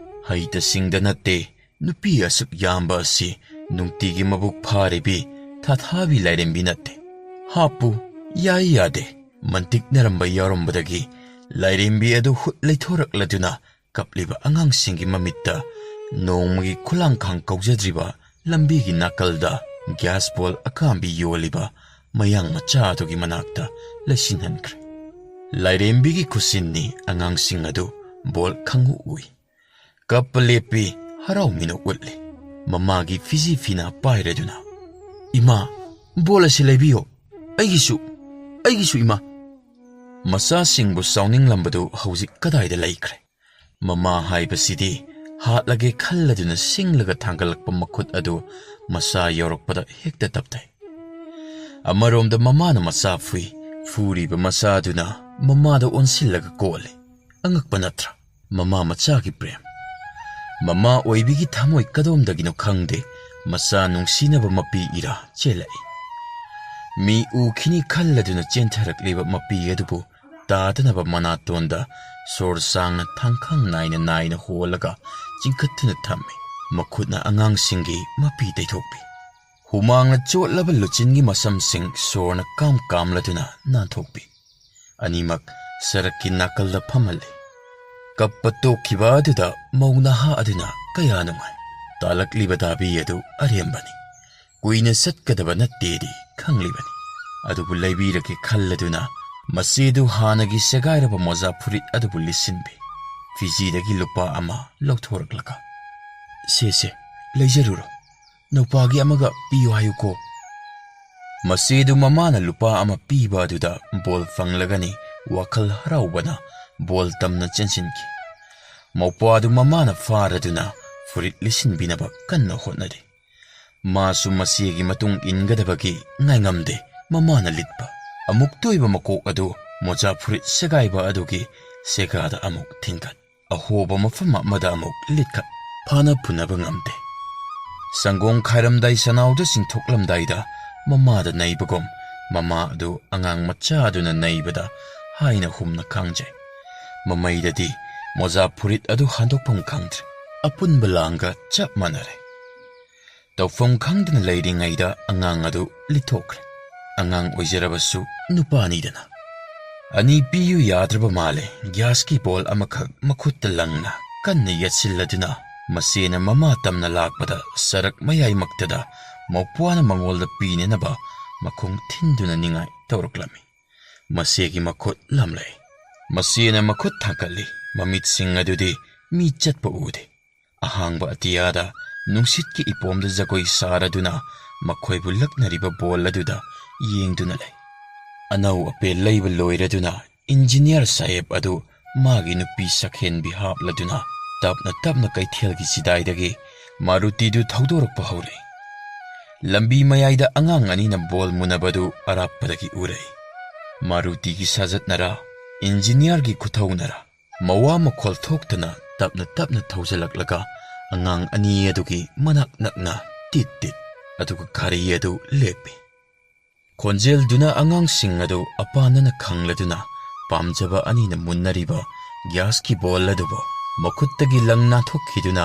ꯍꯩꯇ ꯁꯤꯡꯗ ꯅꯠꯇꯦ, ꯅꯨꯄꯤ ꯑꯁꯨꯛ ꯌꯥꯝꯕ ꯑꯁꯤ ꯅꯨꯡꯇꯤꯒꯤ ꯃꯕꯨꯛ ꯐꯥꯔꯤꯕꯤ ꯊꯥꯊꯥꯕꯤ ꯂꯥꯏꯔꯦꯝꯕꯤ ꯅꯠꯇꯦ꯫ ꯍꯥꯞꯄꯨ, ꯌꯥꯏ ꯌꯥꯗꯦ, ꯃꯟꯇꯤꯛꯅꯔꯝꯕ ꯌꯥꯎꯔꯝꯕꯗꯒꯤ ꯂꯥꯏꯔꯦꯝꯕꯤ ꯑꯗꯨ ꯍꯨꯠ ꯂꯩꯊꯣꯔꯛꯂꯗꯨꯅ ꯀꯞꯂꯤꯕ ꯑꯉꯥꯡꯁꯤꯡꯒꯤ ꯃꯃꯤꯠꯇ ꯅꯣꯡꯃꯒꯤ ꯈꯨꯂꯥꯡꯈꯥꯡ ꯀꯧꯖꯗ꯭ꯔꯤꯕ ꯂꯝꯕꯤꯒꯤ ꯅꯥꯀꯜꯗ ꯒ꯭ꯌꯥꯁ ꯕꯣꯜ ꯑꯀꯥꯝꯕꯤ ꯌꯣꯜꯂꯤꯕ ꯃꯌꯥꯡ ꯃꯆꯥ ꯑꯗꯨꯒꯤ ꯃꯅꯥꯛꯇ ꯂꯩꯁꯤꯟꯍꯟꯈ꯭ꯔꯦ꯫ ꯂꯥꯏꯔꯦꯝꯕꯤꯒꯤ ꯈꯨꯠꯁꯤꯟꯅꯤ ꯑꯉꯥꯡꯁꯤꯡ ꯑꯗꯨ ꯕꯣꯜ ꯈꯪꯎ ꯎꯏ꯫ ꯀꯞꯄ ꯂꯦꯞꯄꯤ, ꯍꯔꯥꯎ ꯃꯤꯅꯣꯛ ꯎꯠꯂꯤ꯫ ꯃꯃꯥꯒꯤ ꯐꯤꯖꯤ ꯐꯤꯅꯥ ꯄꯥꯏꯔꯗꯨꯅ, "ꯏꯃꯥ, ꯕꯣꯜ ꯑꯁꯤ ꯂꯩꯕꯤꯌꯣ, ꯑꯩꯒꯤꯁꯨ, ꯑꯩꯒꯤꯁꯨ ꯏꯃꯥ!" ꯃꯆꯥꯁꯤꯡꯕꯨ ꯁꯥꯎꯅꯤꯡꯂꯝꯕꯗꯨ ꯍꯧꯖꯤꯛ ꯀꯗꯥꯏꯗ ꯂꯩꯈ꯭ꯔꯦ? ꯃꯃꯥ ꯍꯥꯏꯕꯁꯤꯗꯤ ꯍꯥꯠꯂꯒꯦ ꯈꯜꯂꯗꯨꯅ ꯁꯤꯡꯂꯒ ꯊꯥꯡꯒꯠꯂꯛꯄ ꯃꯈꯨꯠ ꯑꯗꯨ ꯃꯆꯥ ꯌꯧꯔꯛꯄꯗ ꯍꯦꯛꯇ ꯇꯞꯊꯩ꯫ ꯑꯃꯔꯣꯝꯗ ꯃꯃꯥꯅ ꯃꯆꯥ ꯐꯨꯏ, ꯐꯨꯔꯤꯕ ꯃꯆꯥꯗꯨꯅ ꯃꯃꯥꯗ ꯑꯣꯟꯁꯤꯜꯂꯒ ꯀꯣꯜꯂꯤ꯫ ꯑꯉꯛꯄ ꯅꯠꯇ꯭ꯔꯥ? ꯃꯃꯥ ꯃꯆꯥꯒꯤ ꯄ꯭ꯔꯦꯝ꯫ ꯃꯃꯥ ꯑꯣꯏꯕꯤꯒꯤ ꯊꯃꯣꯏ ꯀꯗꯣꯝꯗꯒꯤꯅꯣ ꯈꯪꯗꯦ, ꯃꯆꯥ ꯅꯨꯡꯁꯤꯅꯕ ꯃꯄꯤ ꯏꯔꯥ ꯆꯦꯜꯂꯛꯏ꯫ ꯃꯤ ꯎꯈꯤꯅꯤ ꯈꯜꯂꯗꯨꯅ ꯆꯦꯟꯊꯔꯛꯂꯤꯕ ꯃꯄꯤ ꯑꯗꯨꯕꯨ ꯇꯥꯗꯅꯕ ꯃꯅꯥꯇꯣꯟꯗ ꯁꯣꯔ ꯁꯥꯡꯅ ꯊꯥꯡꯈꯥꯡ ꯅꯥꯏꯅ ꯅꯥꯏꯅ ꯍꯣꯜꯂꯒ ꯆꯤꯡꯈꯠꯇꯨꯅ ꯊꯝꯃꯤ꯫ ꯃꯈꯨꯠꯅ ꯑꯉꯥꯡꯁꯤꯡꯒꯤ ꯃꯄꯤ ꯇꯩꯊꯣꯛꯄꯤ꯫ ꯍꯨꯃꯥꯡꯅ ꯆꯣꯠꯂꯕ ꯂꯨꯆꯤꯟꯒꯤ ꯃꯁꯝꯁꯤꯡ ꯁꯣꯔꯅ ꯀꯥꯝ ꯀꯥꯝꯂꯗꯨꯅ ꯅꯥꯟꯊꯣꯛꯄꯤ꯫ ꯑꯅꯤꯃꯛ ꯁꯔꯛꯀꯤ ꯅꯥꯀꯜꯗ ꯐꯝꯍꯜꯂꯤ꯫ ꯀꯞꯄ ꯇꯣꯛꯈꯤꯕ ꯑꯗꯨꯗ ꯃꯧ ꯅꯍꯥ ꯑꯗꯨꯅ ꯀꯌꯥ ꯅꯨꯡꯉꯥꯏ꯫ ꯇꯥꯂꯛꯂꯤꯕ ꯗꯥꯕꯤ ꯑꯗꯨ ꯑꯔꯦꯝꯕꯅꯤ꯫ ꯀꯨꯏꯅ ꯆꯠꯀꯗꯕ ꯅꯠꯇꯦꯗꯤ ꯈꯪꯂꯤꯕꯅꯤ꯫ ꯑꯗꯨꯕꯨ ꯂꯩꯕꯤꯔꯒꯦ ꯈꯜꯂꯗꯨꯅ ꯃꯆꯦꯗꯨ ꯍꯥꯟꯅꯒꯤ ꯁꯦꯒꯥꯏꯔꯕ ꯃꯣꯖꯥ ꯐꯨꯔꯤꯠ ꯑꯗꯨꯕꯨ ꯂꯤꯠꯁꯤꯟꯕꯤ꯫ ꯐꯤꯖꯤꯗꯒꯤ ꯂꯨꯄꯥ ꯑꯃ ꯂꯧꯊꯣꯔꯛꯂꯒ, "ꯁꯦ, ꯁꯦ, ꯂꯩꯖꯔꯨꯔꯣ꯫ ꯅꯧꯄꯥꯒꯤ ꯑꯃꯒ ꯄꯤꯌꯨ ꯍꯥꯏꯌꯨꯀꯣ꯫" ꯃꯆꯦꯗꯨ ꯃꯃꯥꯅ ꯂꯨꯄꯥ ꯑꯃ ꯄꯤꯕ ꯑꯗꯨꯗ ꯕꯣꯜ ꯐꯪꯂꯒꯅꯤ ꯋꯥꯈꯜ ꯍꯔꯥꯎꯕꯅ ꯕꯣꯜ ꯇꯝꯅ ꯆꯦꯟꯁꯤꯟꯈꯤ꯫ ꯃꯧꯄ꯭ꯋꯥꯗꯨ ꯃꯃꯥꯅ ꯐꯥꯔꯗꯨꯅ ꯐꯨꯔꯤꯠ ꯂꯤꯠꯁꯤꯟꯕꯤꯅꯕ ꯀꯟꯅ ꯍꯣꯠꯅꯔꯤ꯫ ꯃꯥꯁꯨ ꯃꯆꯦꯒꯤ ꯃꯇꯨꯡ ꯏꯟꯒꯗꯕꯒꯤ ꯉꯥꯏꯉꯝꯗꯦ꯫ ꯃꯃꯥꯅ ꯂꯤꯠꯄ ꯑꯃꯨꯛꯇ ꯑꯣꯏꯕ ꯃꯀꯣꯛ ꯑꯗꯨ ꯃꯣꯖꯥ ꯐꯨꯔꯤꯠ ꯁꯦꯒꯥꯏꯕ ꯑꯗꯨꯒꯤ ꯁꯦꯒꯥꯗ ꯑꯃꯨꯛ ꯊꯤꯟꯒꯠ, ꯑꯍꯣꯕ ꯃꯐꯝ ꯑꯃꯗ ꯑꯃꯨꯛ ꯂꯤꯠꯈꯠ, ꯐꯥꯅ ꯐꯨꯅꯕ ꯉꯝꯗꯦ꯫ ꯁꯪꯒꯣꯝ ꯈꯥꯏꯔꯝꯗꯥꯏ ꯁꯅꯥꯎꯗ ꯆꯤꯡꯊꯣꯛꯂꯝꯗꯥꯏꯗ ꯃꯃꯥꯗ ꯅꯩꯕꯒꯨꯝ ꯃꯃꯥ ꯑꯗꯨ ꯑꯉꯥꯡ ꯃꯆꯥ ꯑꯗꯨꯅ ꯅꯩꯕꯗ ꯍꯥꯏꯅ ꯍꯨꯝꯅ ꯈꯥꯡꯖꯩ꯫ ꯃꯃꯩꯗꯗꯤ ꯃꯣꯖꯥ ꯐꯨꯔꯤꯠ ꯑꯗꯨ ꯍꯟꯗꯣꯛꯐꯝ ꯈꯪꯗ꯭ꯔꯦ꯫ ꯑꯄꯨꯟꯕ ꯂꯥꯡꯒ ꯆꯞ ꯃꯥꯟꯅꯔꯦ꯫ ꯇꯧꯐꯝ ꯈꯪꯗꯅ ꯂꯩꯔꯤꯉꯩꯗ ꯑꯉꯥꯡ ꯑꯗꯨ ꯂꯤꯊꯣꯛꯈ꯭ꯔꯦ꯫ ꯑꯉꯥꯡ ꯑꯣꯏꯖꯔꯕꯁꯨ ꯅꯨꯄꯥꯅꯤꯗꯅ꯫ ꯑꯅꯤ ꯄꯤꯌꯨ ꯌꯥꯗ꯭ꯔꯕ ꯃꯥꯜꯂꯦ꯫ ꯒ꯭ꯌꯥꯁꯀꯤ ꯕꯣꯜ ꯑꯃꯈꯛ ꯃꯈꯨꯠꯇ ꯂꯪꯅ ꯀꯟꯅ ꯌꯦꯠꯁꯤꯜꯂꯗꯨꯅ ꯃꯆꯦꯅ ꯃꯃꯥ ꯇꯝꯅ ꯂꯥꯛꯄꯗ ꯁꯔꯛ ꯃꯌꯥꯏꯃꯛꯇꯗ ꯃꯧꯄ꯭ꯋꯥꯅ ꯃꯉꯣꯜꯗ ꯄꯤꯅꯅꯕ ꯃꯈꯣꯡ ꯊꯤꯟꯗꯨꯅ ꯅꯤꯡꯉꯥꯏ ꯇꯧꯔꯛꯂꯝꯃꯤ꯫ ꯃꯆꯦꯒꯤ ꯃꯈꯨꯠ ꯂꯝꯂꯛꯏ꯫ ꯃꯆꯦꯅ ꯃꯈꯨꯠ ꯊꯥꯡꯒꯠꯂꯤ꯫ ꯃꯃꯤꯠꯁꯤꯡ ꯑꯗꯨꯗꯤ ꯃꯤ ꯆꯠꯄ ꯎꯗꯦ꯫ ꯑꯍꯥꯡꯕ ꯑꯇꯤꯌꯥꯗ ꯅꯨꯡꯁꯤꯠꯀꯤ ꯏꯄꯣꯝꯗ ꯖꯒꯣꯏ ꯁꯥꯔꯗꯨꯅ ꯃꯈꯣꯏꯕꯨ ꯂꯛꯅꯔꯤꯕ ꯕꯣꯜ ꯑꯗꯨꯗ ꯌꯦꯡꯗꯨꯅ ꯂꯩ꯫ ꯑꯅꯧ ꯑꯄꯦꯜ ꯂꯩꯕ ꯂꯣꯏꯔꯗꯨꯅ ꯏꯟꯖꯤꯅꯤꯌꯥꯔ ꯁꯥꯍꯦꯕ ꯑꯗꯨ ꯃꯥꯒꯤ ꯅꯨꯄꯤ ꯁꯛꯍꯦꯟꯕꯤ ꯍꯥꯞꯂꯗꯨꯅ ꯇꯞꯅ ꯇꯞꯅ ꯀꯩꯊꯦꯜꯒꯤ ꯆꯤꯗꯥꯏꯗꯒꯤ ꯃꯥꯔꯨꯇꯤꯗꯨ ꯊꯧꯗꯣꯔꯛꯄ ꯍꯧꯔꯛꯏ꯫ ꯂꯝꯕꯤ ꯃꯌꯥꯏꯗ ꯑꯉꯥꯡ ꯑꯅꯤꯅ ꯕꯣꯜ ꯃꯨꯟꯅꯕꯗꯨ ꯑꯔꯥꯞꯄꯗꯒꯤ ꯎꯔꯛꯏ꯫ ꯃꯥꯔꯨꯇꯤꯒꯤ ꯁꯥꯖꯠꯅꯔꯥ, ꯏꯟꯖꯤꯅꯤꯌꯥꯔꯒꯤ ꯈꯨꯊꯧꯅꯔꯥ, ꯃꯋꯥ ꯃꯈꯣꯜ ꯊꯣꯛꯇꯅ ꯇꯞꯅ ꯇꯞꯅ ꯊꯧꯖꯤꯜꯂꯛꯂꯒ ꯑꯉꯥꯡ ꯑꯅꯤ ꯑꯗꯨꯒꯤ ꯃꯅꯥꯛ ꯅꯛꯅ ꯇꯤꯠ ꯇꯤꯠ, ꯑꯗꯨꯒ ꯒꯥꯔꯤ ꯑꯗꯨ ꯂꯦꯞꯄꯤ꯫ ꯈꯣꯟꯖꯦꯜꯗꯨꯅ ꯑꯉꯥꯡꯁꯤꯡ ꯑꯗꯨ ꯑꯄꯥꯅꯅ ꯈꯪꯂꯗꯨꯅ ꯄꯥꯝꯖꯕ ꯑꯅꯤꯅ ꯃꯨꯟꯅꯔꯤꯕ ꯒ꯭ꯌꯥꯁꯀꯤ ꯕꯣꯜ ꯑꯗꯨꯕꯨ ꯃꯈꯨꯠꯇꯒꯤ ꯂꯪ ꯅꯥꯟꯊꯣꯛꯈꯤꯗꯨꯅ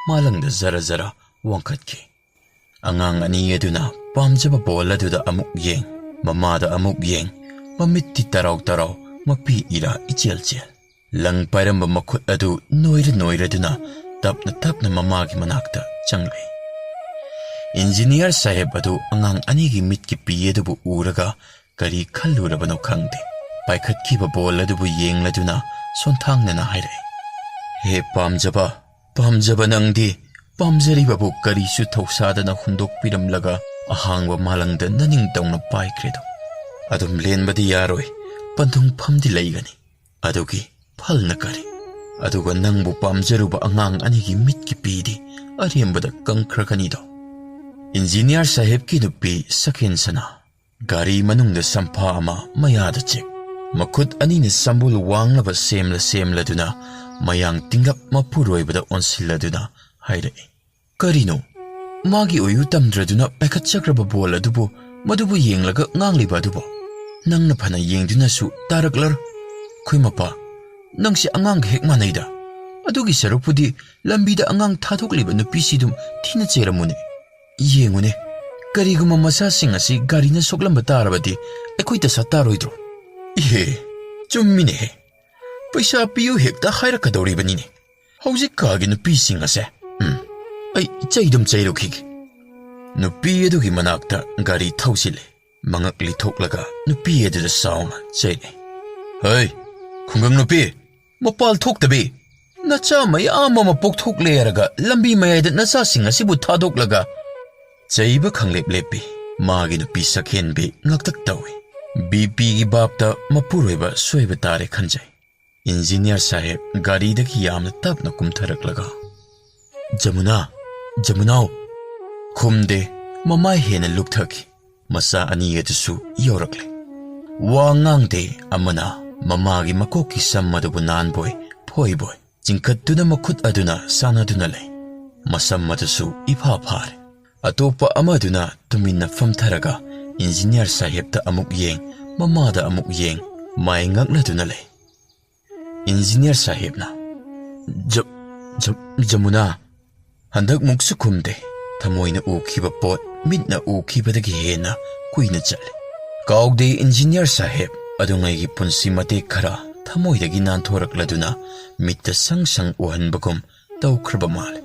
ꯃꯥꯂꯪꯗ ꯖꯔ ꯖꯔ ꯋꯥꯡꯈꯠꯈꯤ꯫ ꯑꯉꯥꯡ ꯑꯅꯤ ꯑꯗꯨꯅ ꯄꯥꯝꯖꯕ ꯕꯣꯜ ꯑꯗꯨꯗ ꯑꯃꯨꯛ ꯌꯦꯡ, ꯃꯃꯥꯗ ꯑꯃꯨꯛ ꯌꯦꯡ, ꯃꯃꯤꯠꯇꯤ ꯇꯔꯥꯎ ꯇꯔꯥꯎ, ꯃꯄꯤ ꯏꯔꯥ ꯏꯆꯦꯜ ꯆꯦꯜ꯫ ꯂꯪ ꯄꯥꯏꯔꯝꯕ ꯃꯈꯨꯠ ꯑꯗꯨ ꯅꯣꯏꯔ ꯅꯣꯏꯔꯗꯨꯅ ꯇꯞꯅ ꯇꯞꯅ ꯃꯃꯥꯒꯤ ꯃꯅꯥꯛꯇ ꯆꯪꯂꯛꯏ꯫ ꯏꯟꯖꯤꯅꯤꯌꯥꯔ ꯁꯥꯍꯦꯕ ꯑꯗꯨ ꯑꯉꯥꯡ ꯑꯅꯤꯒꯤ ꯃꯤꯠꯀꯤ ꯄꯤ ꯑꯗꯨꯕꯨ ꯎꯔꯒ ꯀꯔꯤ ꯈꯜꯂꯨꯔꯕꯅꯣ ꯈꯪꯗꯦ꯫ ꯄꯥꯏꯈꯠꯈꯤꯕ ꯕꯣꯜ ꯑꯗꯨꯕꯨ ꯌꯦꯡꯂꯗꯨꯅ ꯁꯣꯟꯊꯥꯡꯅꯅ ꯍꯥꯏꯔꯛꯏ, "ꯍꯦ ꯄꯥꯝꯖꯕ, ꯄꯥꯝꯖꯕ ꯅꯪꯗꯤ ꯄꯥꯝꯖꯔꯤꯕꯕꯨ ꯀꯔꯤꯁꯨ ꯊꯧꯁꯥꯗꯅ ꯍꯨꯟꯗꯣꯛꯄꯤꯔꯝꯂꯒ ꯑꯍꯥꯡꯕ ꯃꯥꯂꯪꯗ ꯅꯅꯤꯡꯇꯧꯅ ꯄꯥꯏꯈ꯭ꯔꯦꯗꯣ꯫ ꯑꯗꯨꯝ ꯂꯦꯟꯕꯗꯤ ꯌꯥꯔꯣꯏ, ꯄꯟꯊꯨꯡꯐꯝꯗꯤ ꯂꯩꯒꯅꯤ꯫ ꯑꯗꯨꯒꯤ ꯐꯜꯅ ꯀꯔꯤ? ꯑꯗꯨꯒ ꯅꯪꯕꯨ ꯄꯥꯝꯖꯔꯨꯕ ꯑꯉꯥꯡ ꯑꯅꯤꯒꯤ ꯃꯤꯠꯀꯤ ꯄꯤꯗꯤ ꯑꯔꯦꯝꯕꯗ ꯀꯪꯈ꯭ꯔꯒꯅꯤꯗꯣ꯫" ꯏꯟꯖꯤꯅꯤꯌꯥꯔ ꯁꯥꯍꯦꯕꯀꯤ ꯅꯨꯄꯤ ꯁꯈꯦꯟꯁꯅ ꯒꯥꯔꯤ ꯃꯅꯨꯡꯗ ꯁꯝꯐꯥ ꯑꯃ ꯃꯌꯥꯗ ꯆꯤꯛ, ꯃꯈꯨꯠ ꯑꯅꯤꯅ ꯁꯝꯕꯨꯜ ꯋꯥꯡꯅꯕ ꯁꯦꯝꯂ ꯁꯦꯝꯂꯗꯨꯅ ꯃꯌꯥꯡ ꯇꯤꯡꯂꯞ ꯃꯄꯨꯔꯣꯏꯕꯗ ꯑꯣꯟꯁꯤꯜꯂꯗꯨꯅ ꯍꯥꯏꯔꯛꯏ, "ꯀꯔꯤꯅꯣ? ꯃꯥꯒꯤ ꯑꯣꯏꯌꯨ ꯇꯝꯗ꯭ꯔꯗꯨꯅ ꯄꯥꯏꯈꯠꯆꯈ꯭ꯔꯕ ꯕꯣꯜ ꯑꯗꯨꯕꯨ ꯃꯗꯨꯕꯨ ꯌꯦꯡꯂꯒ ꯉꯥꯡꯂꯤꯕ ꯑꯗꯨꯕꯨ? ꯅꯪꯅ ꯐꯅ ꯌꯦꯡꯗꯨꯅꯁꯨ ꯇꯥꯔꯛꯂꯔꯣꯏ꯫ ꯈꯣꯏ ꯃꯄꯥ, ꯅꯪꯁꯦ ꯑꯉꯥꯡꯒ ꯍꯦꯛ ꯃꯥꯟꯅꯩꯗ꯫ ꯑꯗꯨꯒꯤ ꯁꯔꯨꯛꯄꯨꯗꯤ ꯂꯝꯕꯤꯗ ꯑꯉꯥꯡ ꯊꯥꯗꯣꯛꯂꯤꯕ ꯅꯨꯄꯤꯁꯤꯗꯨꯝ ꯊꯤꯅ ꯆꯩꯔꯝꯃꯨꯅꯦ꯫ ꯌꯦꯡꯉꯨꯅꯦ, ꯀꯔꯤꯒꯨꯝꯕ ꯃꯆꯥꯁꯤꯡ ꯑꯁꯤ ꯒꯥꯔꯤꯅ ꯁꯣꯛꯂꯝꯕ ꯇꯥꯔꯕꯗꯤ ꯑꯩꯈꯣꯏ ꯗꯁꯥ ꯇꯥꯔꯣꯏꯗ꯭ꯔꯣ? ꯏꯍꯦ, ꯆꯨꯝꯃꯤꯅꯦꯍꯦ꯫ ꯄꯩꯁꯥ ꯄꯤꯌꯨ ꯍꯦꯛꯇ ꯍꯥꯏꯔꯛꯀꯗꯧꯔꯤꯕꯅꯤꯅꯦ꯫ ꯍꯧꯖꯤꯛꯀꯥꯒꯤ ꯅꯨꯄꯤꯁꯤꯡ ꯑꯁꯦ꯫ ꯎꯝ, ꯑꯩ ꯆꯩꯗꯨꯝ ꯆꯩꯔꯨꯈꯤꯒꯦ꯫ ꯅꯨꯄꯤ ꯑꯗꯨꯒꯤ ꯃꯅꯥꯛꯇ ꯒꯥꯔꯤ ꯊꯧꯖꯤꯜꯂꯦ꯫ ꯃꯉꯛ ꯂꯤꯊꯣꯛꯂꯒ ꯅꯨꯄꯤ ꯑꯗꯨꯗ ꯆꯥꯎꯅ ꯆꯩꯔꯦ꯫ "ꯍꯩ, ꯈꯨꯡꯒꯪ ꯅꯨꯄꯤ, ꯃꯄꯥꯜ ꯊꯣꯛꯇꯕꯤ! ꯅꯆꯥ ꯃꯌꯥꯝ ꯑꯃ ꯄꯣꯛꯊꯣꯛꯂꯦ ꯍꯥꯏꯔꯒ ꯂꯝꯕꯤ ꯃꯌꯥꯏꯗ ꯅꯆꯥꯁꯤꯡ ꯑꯁꯤꯕꯨ ꯊꯥꯗꯣꯛꯂꯒ?" ꯆꯩꯕ ꯈꯪꯂꯦꯞ ꯂꯦꯞꯄꯤ꯫ ꯃꯥꯒꯤ ꯅꯨꯄꯤ ꯁꯛꯍꯦꯟꯕꯤ ꯉꯛꯇꯛ ꯇꯧꯏ꯫ ꯕꯤ ꯄꯤꯒꯤ ꯕꯥꯞꯇ ꯃꯄꯨꯔꯣꯏꯕ ꯁꯣꯏꯕ ꯇꯥꯔꯦ ꯈꯟꯖꯩ꯫ ꯏꯟꯖꯤꯅꯤꯌꯥꯔ ꯁꯥꯍꯦꯕ ꯒꯥꯔꯤꯗꯒꯤ ꯌꯥꯝꯅ ꯇꯞꯅ ꯀꯨꯝꯊꯔꯛꯂꯒ, "ꯖꯃꯨꯅꯥ, ꯖꯃꯨꯅꯥꯎ!" ꯈꯨꯝꯗꯦ, ꯃꯃꯥꯏ ꯍꯦꯟꯅ ꯂꯨꯞꯊꯈꯤ꯫ ꯃꯆꯥ ꯑꯅꯤ ꯑꯗꯨꯁꯨ ꯌꯧꯔꯛꯂꯦ꯫ ꯋꯥ ꯉꯥꯡꯗꯦ ꯑꯃꯅ꯫ ꯃꯃꯥꯒꯤ ꯃꯀꯣꯛꯀꯤ ꯁꯝ ꯑꯗꯨꯕꯨ ꯅꯥꯟꯕꯣꯏ ꯐꯣꯏꯕꯣꯏ ꯆꯤꯡꯈꯠꯇꯨꯅ ꯃꯈꯨꯠ ꯑꯗꯨꯅ ꯁꯥꯟꯅꯗꯨꯅ ꯂꯩ꯫ ꯃꯁꯝ ꯑꯗꯨꯁꯨ ꯏꯐꯥ ꯐꯥꯔꯦ꯫ ꯑꯇꯣꯞꯄ ꯑꯃꯗꯨꯅ ꯇꯨꯃꯤꯟꯅ ꯐꯝꯊꯔꯒ ꯏꯟꯖꯤꯅꯤꯌꯥꯔ ꯁꯥꯍꯦꯕꯇ ꯑꯃꯨꯛ ꯌꯦꯡ, ꯃꯃꯥꯗ ꯑꯃꯨꯛ ꯌꯦꯡ, ꯃꯥꯏ ꯉꯛꯅꯗꯨꯅ ꯂꯩ꯫ ꯏꯟꯖꯤꯅꯤꯌꯥꯔ ꯁꯥꯍꯦꯕꯅ, "ꯖ-, ꯖ-, ꯖꯃꯨꯅꯥ!" ꯍꯟꯗꯛꯃꯨꯛꯁꯨ ꯈꯨꯝꯗꯦ꯫ ꯊꯃꯣꯏꯅ ꯎꯈꯤꯕ ꯄꯣꯠ ꯃꯤꯠꯅ ꯎꯈꯤꯕꯗꯒꯤ ꯍꯦꯟꯅ ꯀꯨꯏꯅ ꯆꯠꯂꯦ꯫ ꯀꯥꯎꯗꯦ ꯏꯟꯖꯤꯅꯤꯌꯥꯔ ꯁꯥꯍꯦꯕ ꯑꯗꯨꯉꯩꯒꯤ ꯄꯨꯟꯁꯤ ꯃꯇꯦꯛ ꯈꯔ ꯊꯃꯣꯏꯗꯒꯤ ꯅꯥꯟꯊꯣꯔꯛꯂꯗꯨꯅ ꯃꯤꯠꯇ ꯁꯪ ꯁꯪ ꯎꯍꯟꯕꯒꯨꯝ ꯇꯧꯈ꯭ꯔꯕ ꯃꯥꯜꯂꯦ꯫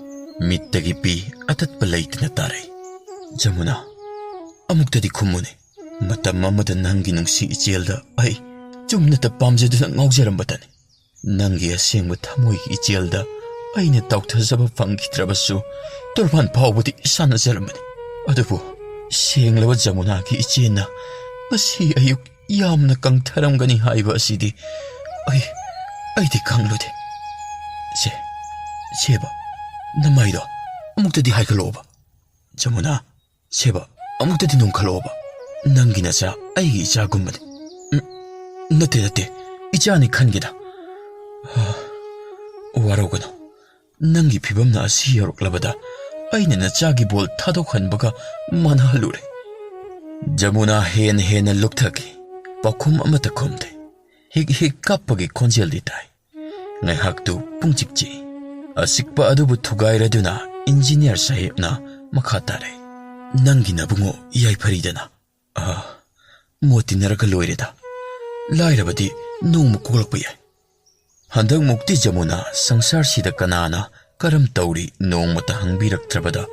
ꯃꯤꯠꯇꯒꯤ ꯄꯤ ꯑꯇꯠꯄ ꯂꯩꯇꯅ ꯇꯥꯔꯛꯏ꯫ "ꯖꯃꯨꯅꯥ, ꯑꯃꯨꯛꯇꯗꯤ ꯈꯨꯝꯃꯨꯅꯦ꯫ ꯃꯇꯝ ꯑꯃꯗ ꯅꯪꯒꯤ ꯅꯨꯡꯁꯤ ꯏꯆꯦꯜꯗ ꯑꯩ ꯆꯨꯝꯅꯇ ꯄꯥꯝꯖꯗꯨꯅ ꯉꯥꯎꯖꯔꯝꯕꯇꯅꯤ꯫ ꯅꯪꯒꯤ ꯑꯁꯦꯡꯕ ꯊꯃꯣꯏꯒꯤ ꯏꯆꯦꯜꯗ ꯑꯩꯅ ꯇꯥꯎꯊꯖꯕ ꯐꯪꯈꯤꯗ꯭ꯔꯕꯁꯨ ꯇꯣꯔꯕꯥꯟ ꯐꯥꯎꯕꯗꯤ ꯁꯥꯟꯅꯖꯔꯝꯕꯅꯤ꯫ ꯑꯗꯨꯕꯨ ꯁꯦꯡꯂꯕ ꯖꯃꯨꯅꯥꯒꯤ ꯏꯆꯦꯅ ꯉꯁꯤ ꯑꯌꯨꯛ ꯌꯥꯝꯅ ꯀꯪꯊꯔꯝꯒꯅꯤ ꯍꯥꯏꯕ ꯑꯁꯤꯗꯤ ꯑꯩ, ꯑꯩꯗꯤ ꯈꯪꯂꯨꯗꯦ꯫ ꯁꯦ, ꯁꯦꯕ, ꯅꯃꯥꯏꯗꯣ ꯑꯃꯨꯛꯇꯗꯤ ꯍꯥꯏꯒꯠꯂꯛꯑꯣꯕ꯫ ꯖꯃꯨꯅꯥ, ꯁꯦꯕ, ꯑꯃꯨꯛꯇꯗꯤ ꯅꯣꯡꯈꯠꯂꯛꯑꯣꯕ꯫ ꯅꯪꯒꯤ ꯅꯆꯥ ꯑꯩꯒꯤ ꯏꯆꯥꯒꯨꯝꯕꯅꯤ꯫ ꯎꯝ, ꯅꯠꯇꯦ, ꯅꯠꯇꯦ, ꯏꯆꯥꯅꯤ ꯈꯟꯒꯦꯗ꯫ ꯍꯥ, ꯋꯥꯔꯧꯒꯅꯨ꯫ ꯅꯪꯒꯤ ꯐꯤꯕꯝꯅ ꯑꯁꯤ ꯌꯧꯔꯛꯂꯕꯗ ꯑꯩꯅ ꯅꯆꯥꯒꯤ ꯕꯣꯜ ꯊꯥꯗꯣꯛꯍꯟꯕꯒ ꯃꯥꯟꯅꯍꯜꯂꯨꯔꯦ꯫ ꯖꯃꯨꯅꯥ ꯍꯦꯟꯅ ꯍꯦꯟꯅ ꯂꯨꯞꯊꯈꯤ꯫ ꯄꯥꯎꯈꯨꯝ ꯑꯃꯠꯇ ꯈꯨꯝꯗꯦ꯫ ꯍꯤꯛ ꯍꯤꯛ ꯀꯞꯄꯒꯤ ꯈꯣꯟꯖꯦꯜꯗꯤ ꯇꯥꯏ꯫ ꯉꯥꯏꯍꯥꯛꯇꯨ ꯄꯨꯡꯆꯤꯛ ꯆꯤꯛꯏ꯫ ꯑꯆꯤꯛꯄ ꯑꯗꯨꯕꯨ ꯊꯨꯒꯥꯏꯔꯗꯨꯅ ꯏꯟꯖꯤꯅꯤꯌꯥꯔ ꯁꯥꯍꯦꯕꯅ ꯃꯈꯥ ꯇꯥꯔꯛꯏ, "ꯅꯪꯒꯤ ꯅꯕꯨꯡꯉꯣ ꯌꯥꯏꯐꯔꯤꯗꯅ?" "ꯑꯥ, ꯃꯣꯠ ꯇꯤꯟꯅꯔꯒ ꯂꯣꯏꯔꯦꯗ꯫ ꯂꯥꯏꯔꯕꯗꯤ ꯅꯣꯡꯃ ꯀꯣꯛꯂꯛꯄ ꯌꯥꯏ꯫" ꯍꯟꯗꯛꯃꯨꯛꯇꯤ ꯖꯃꯨꯅꯥ ꯁꯪꯁꯥꯔꯁꯤꯗ ꯀꯅꯥꯅ ꯀꯔꯝ ꯇꯧꯔꯤ ꯅꯣꯡꯃꯇ ꯍꯪꯕꯤꯔꯛꯇ꯭ꯔꯕꯗ,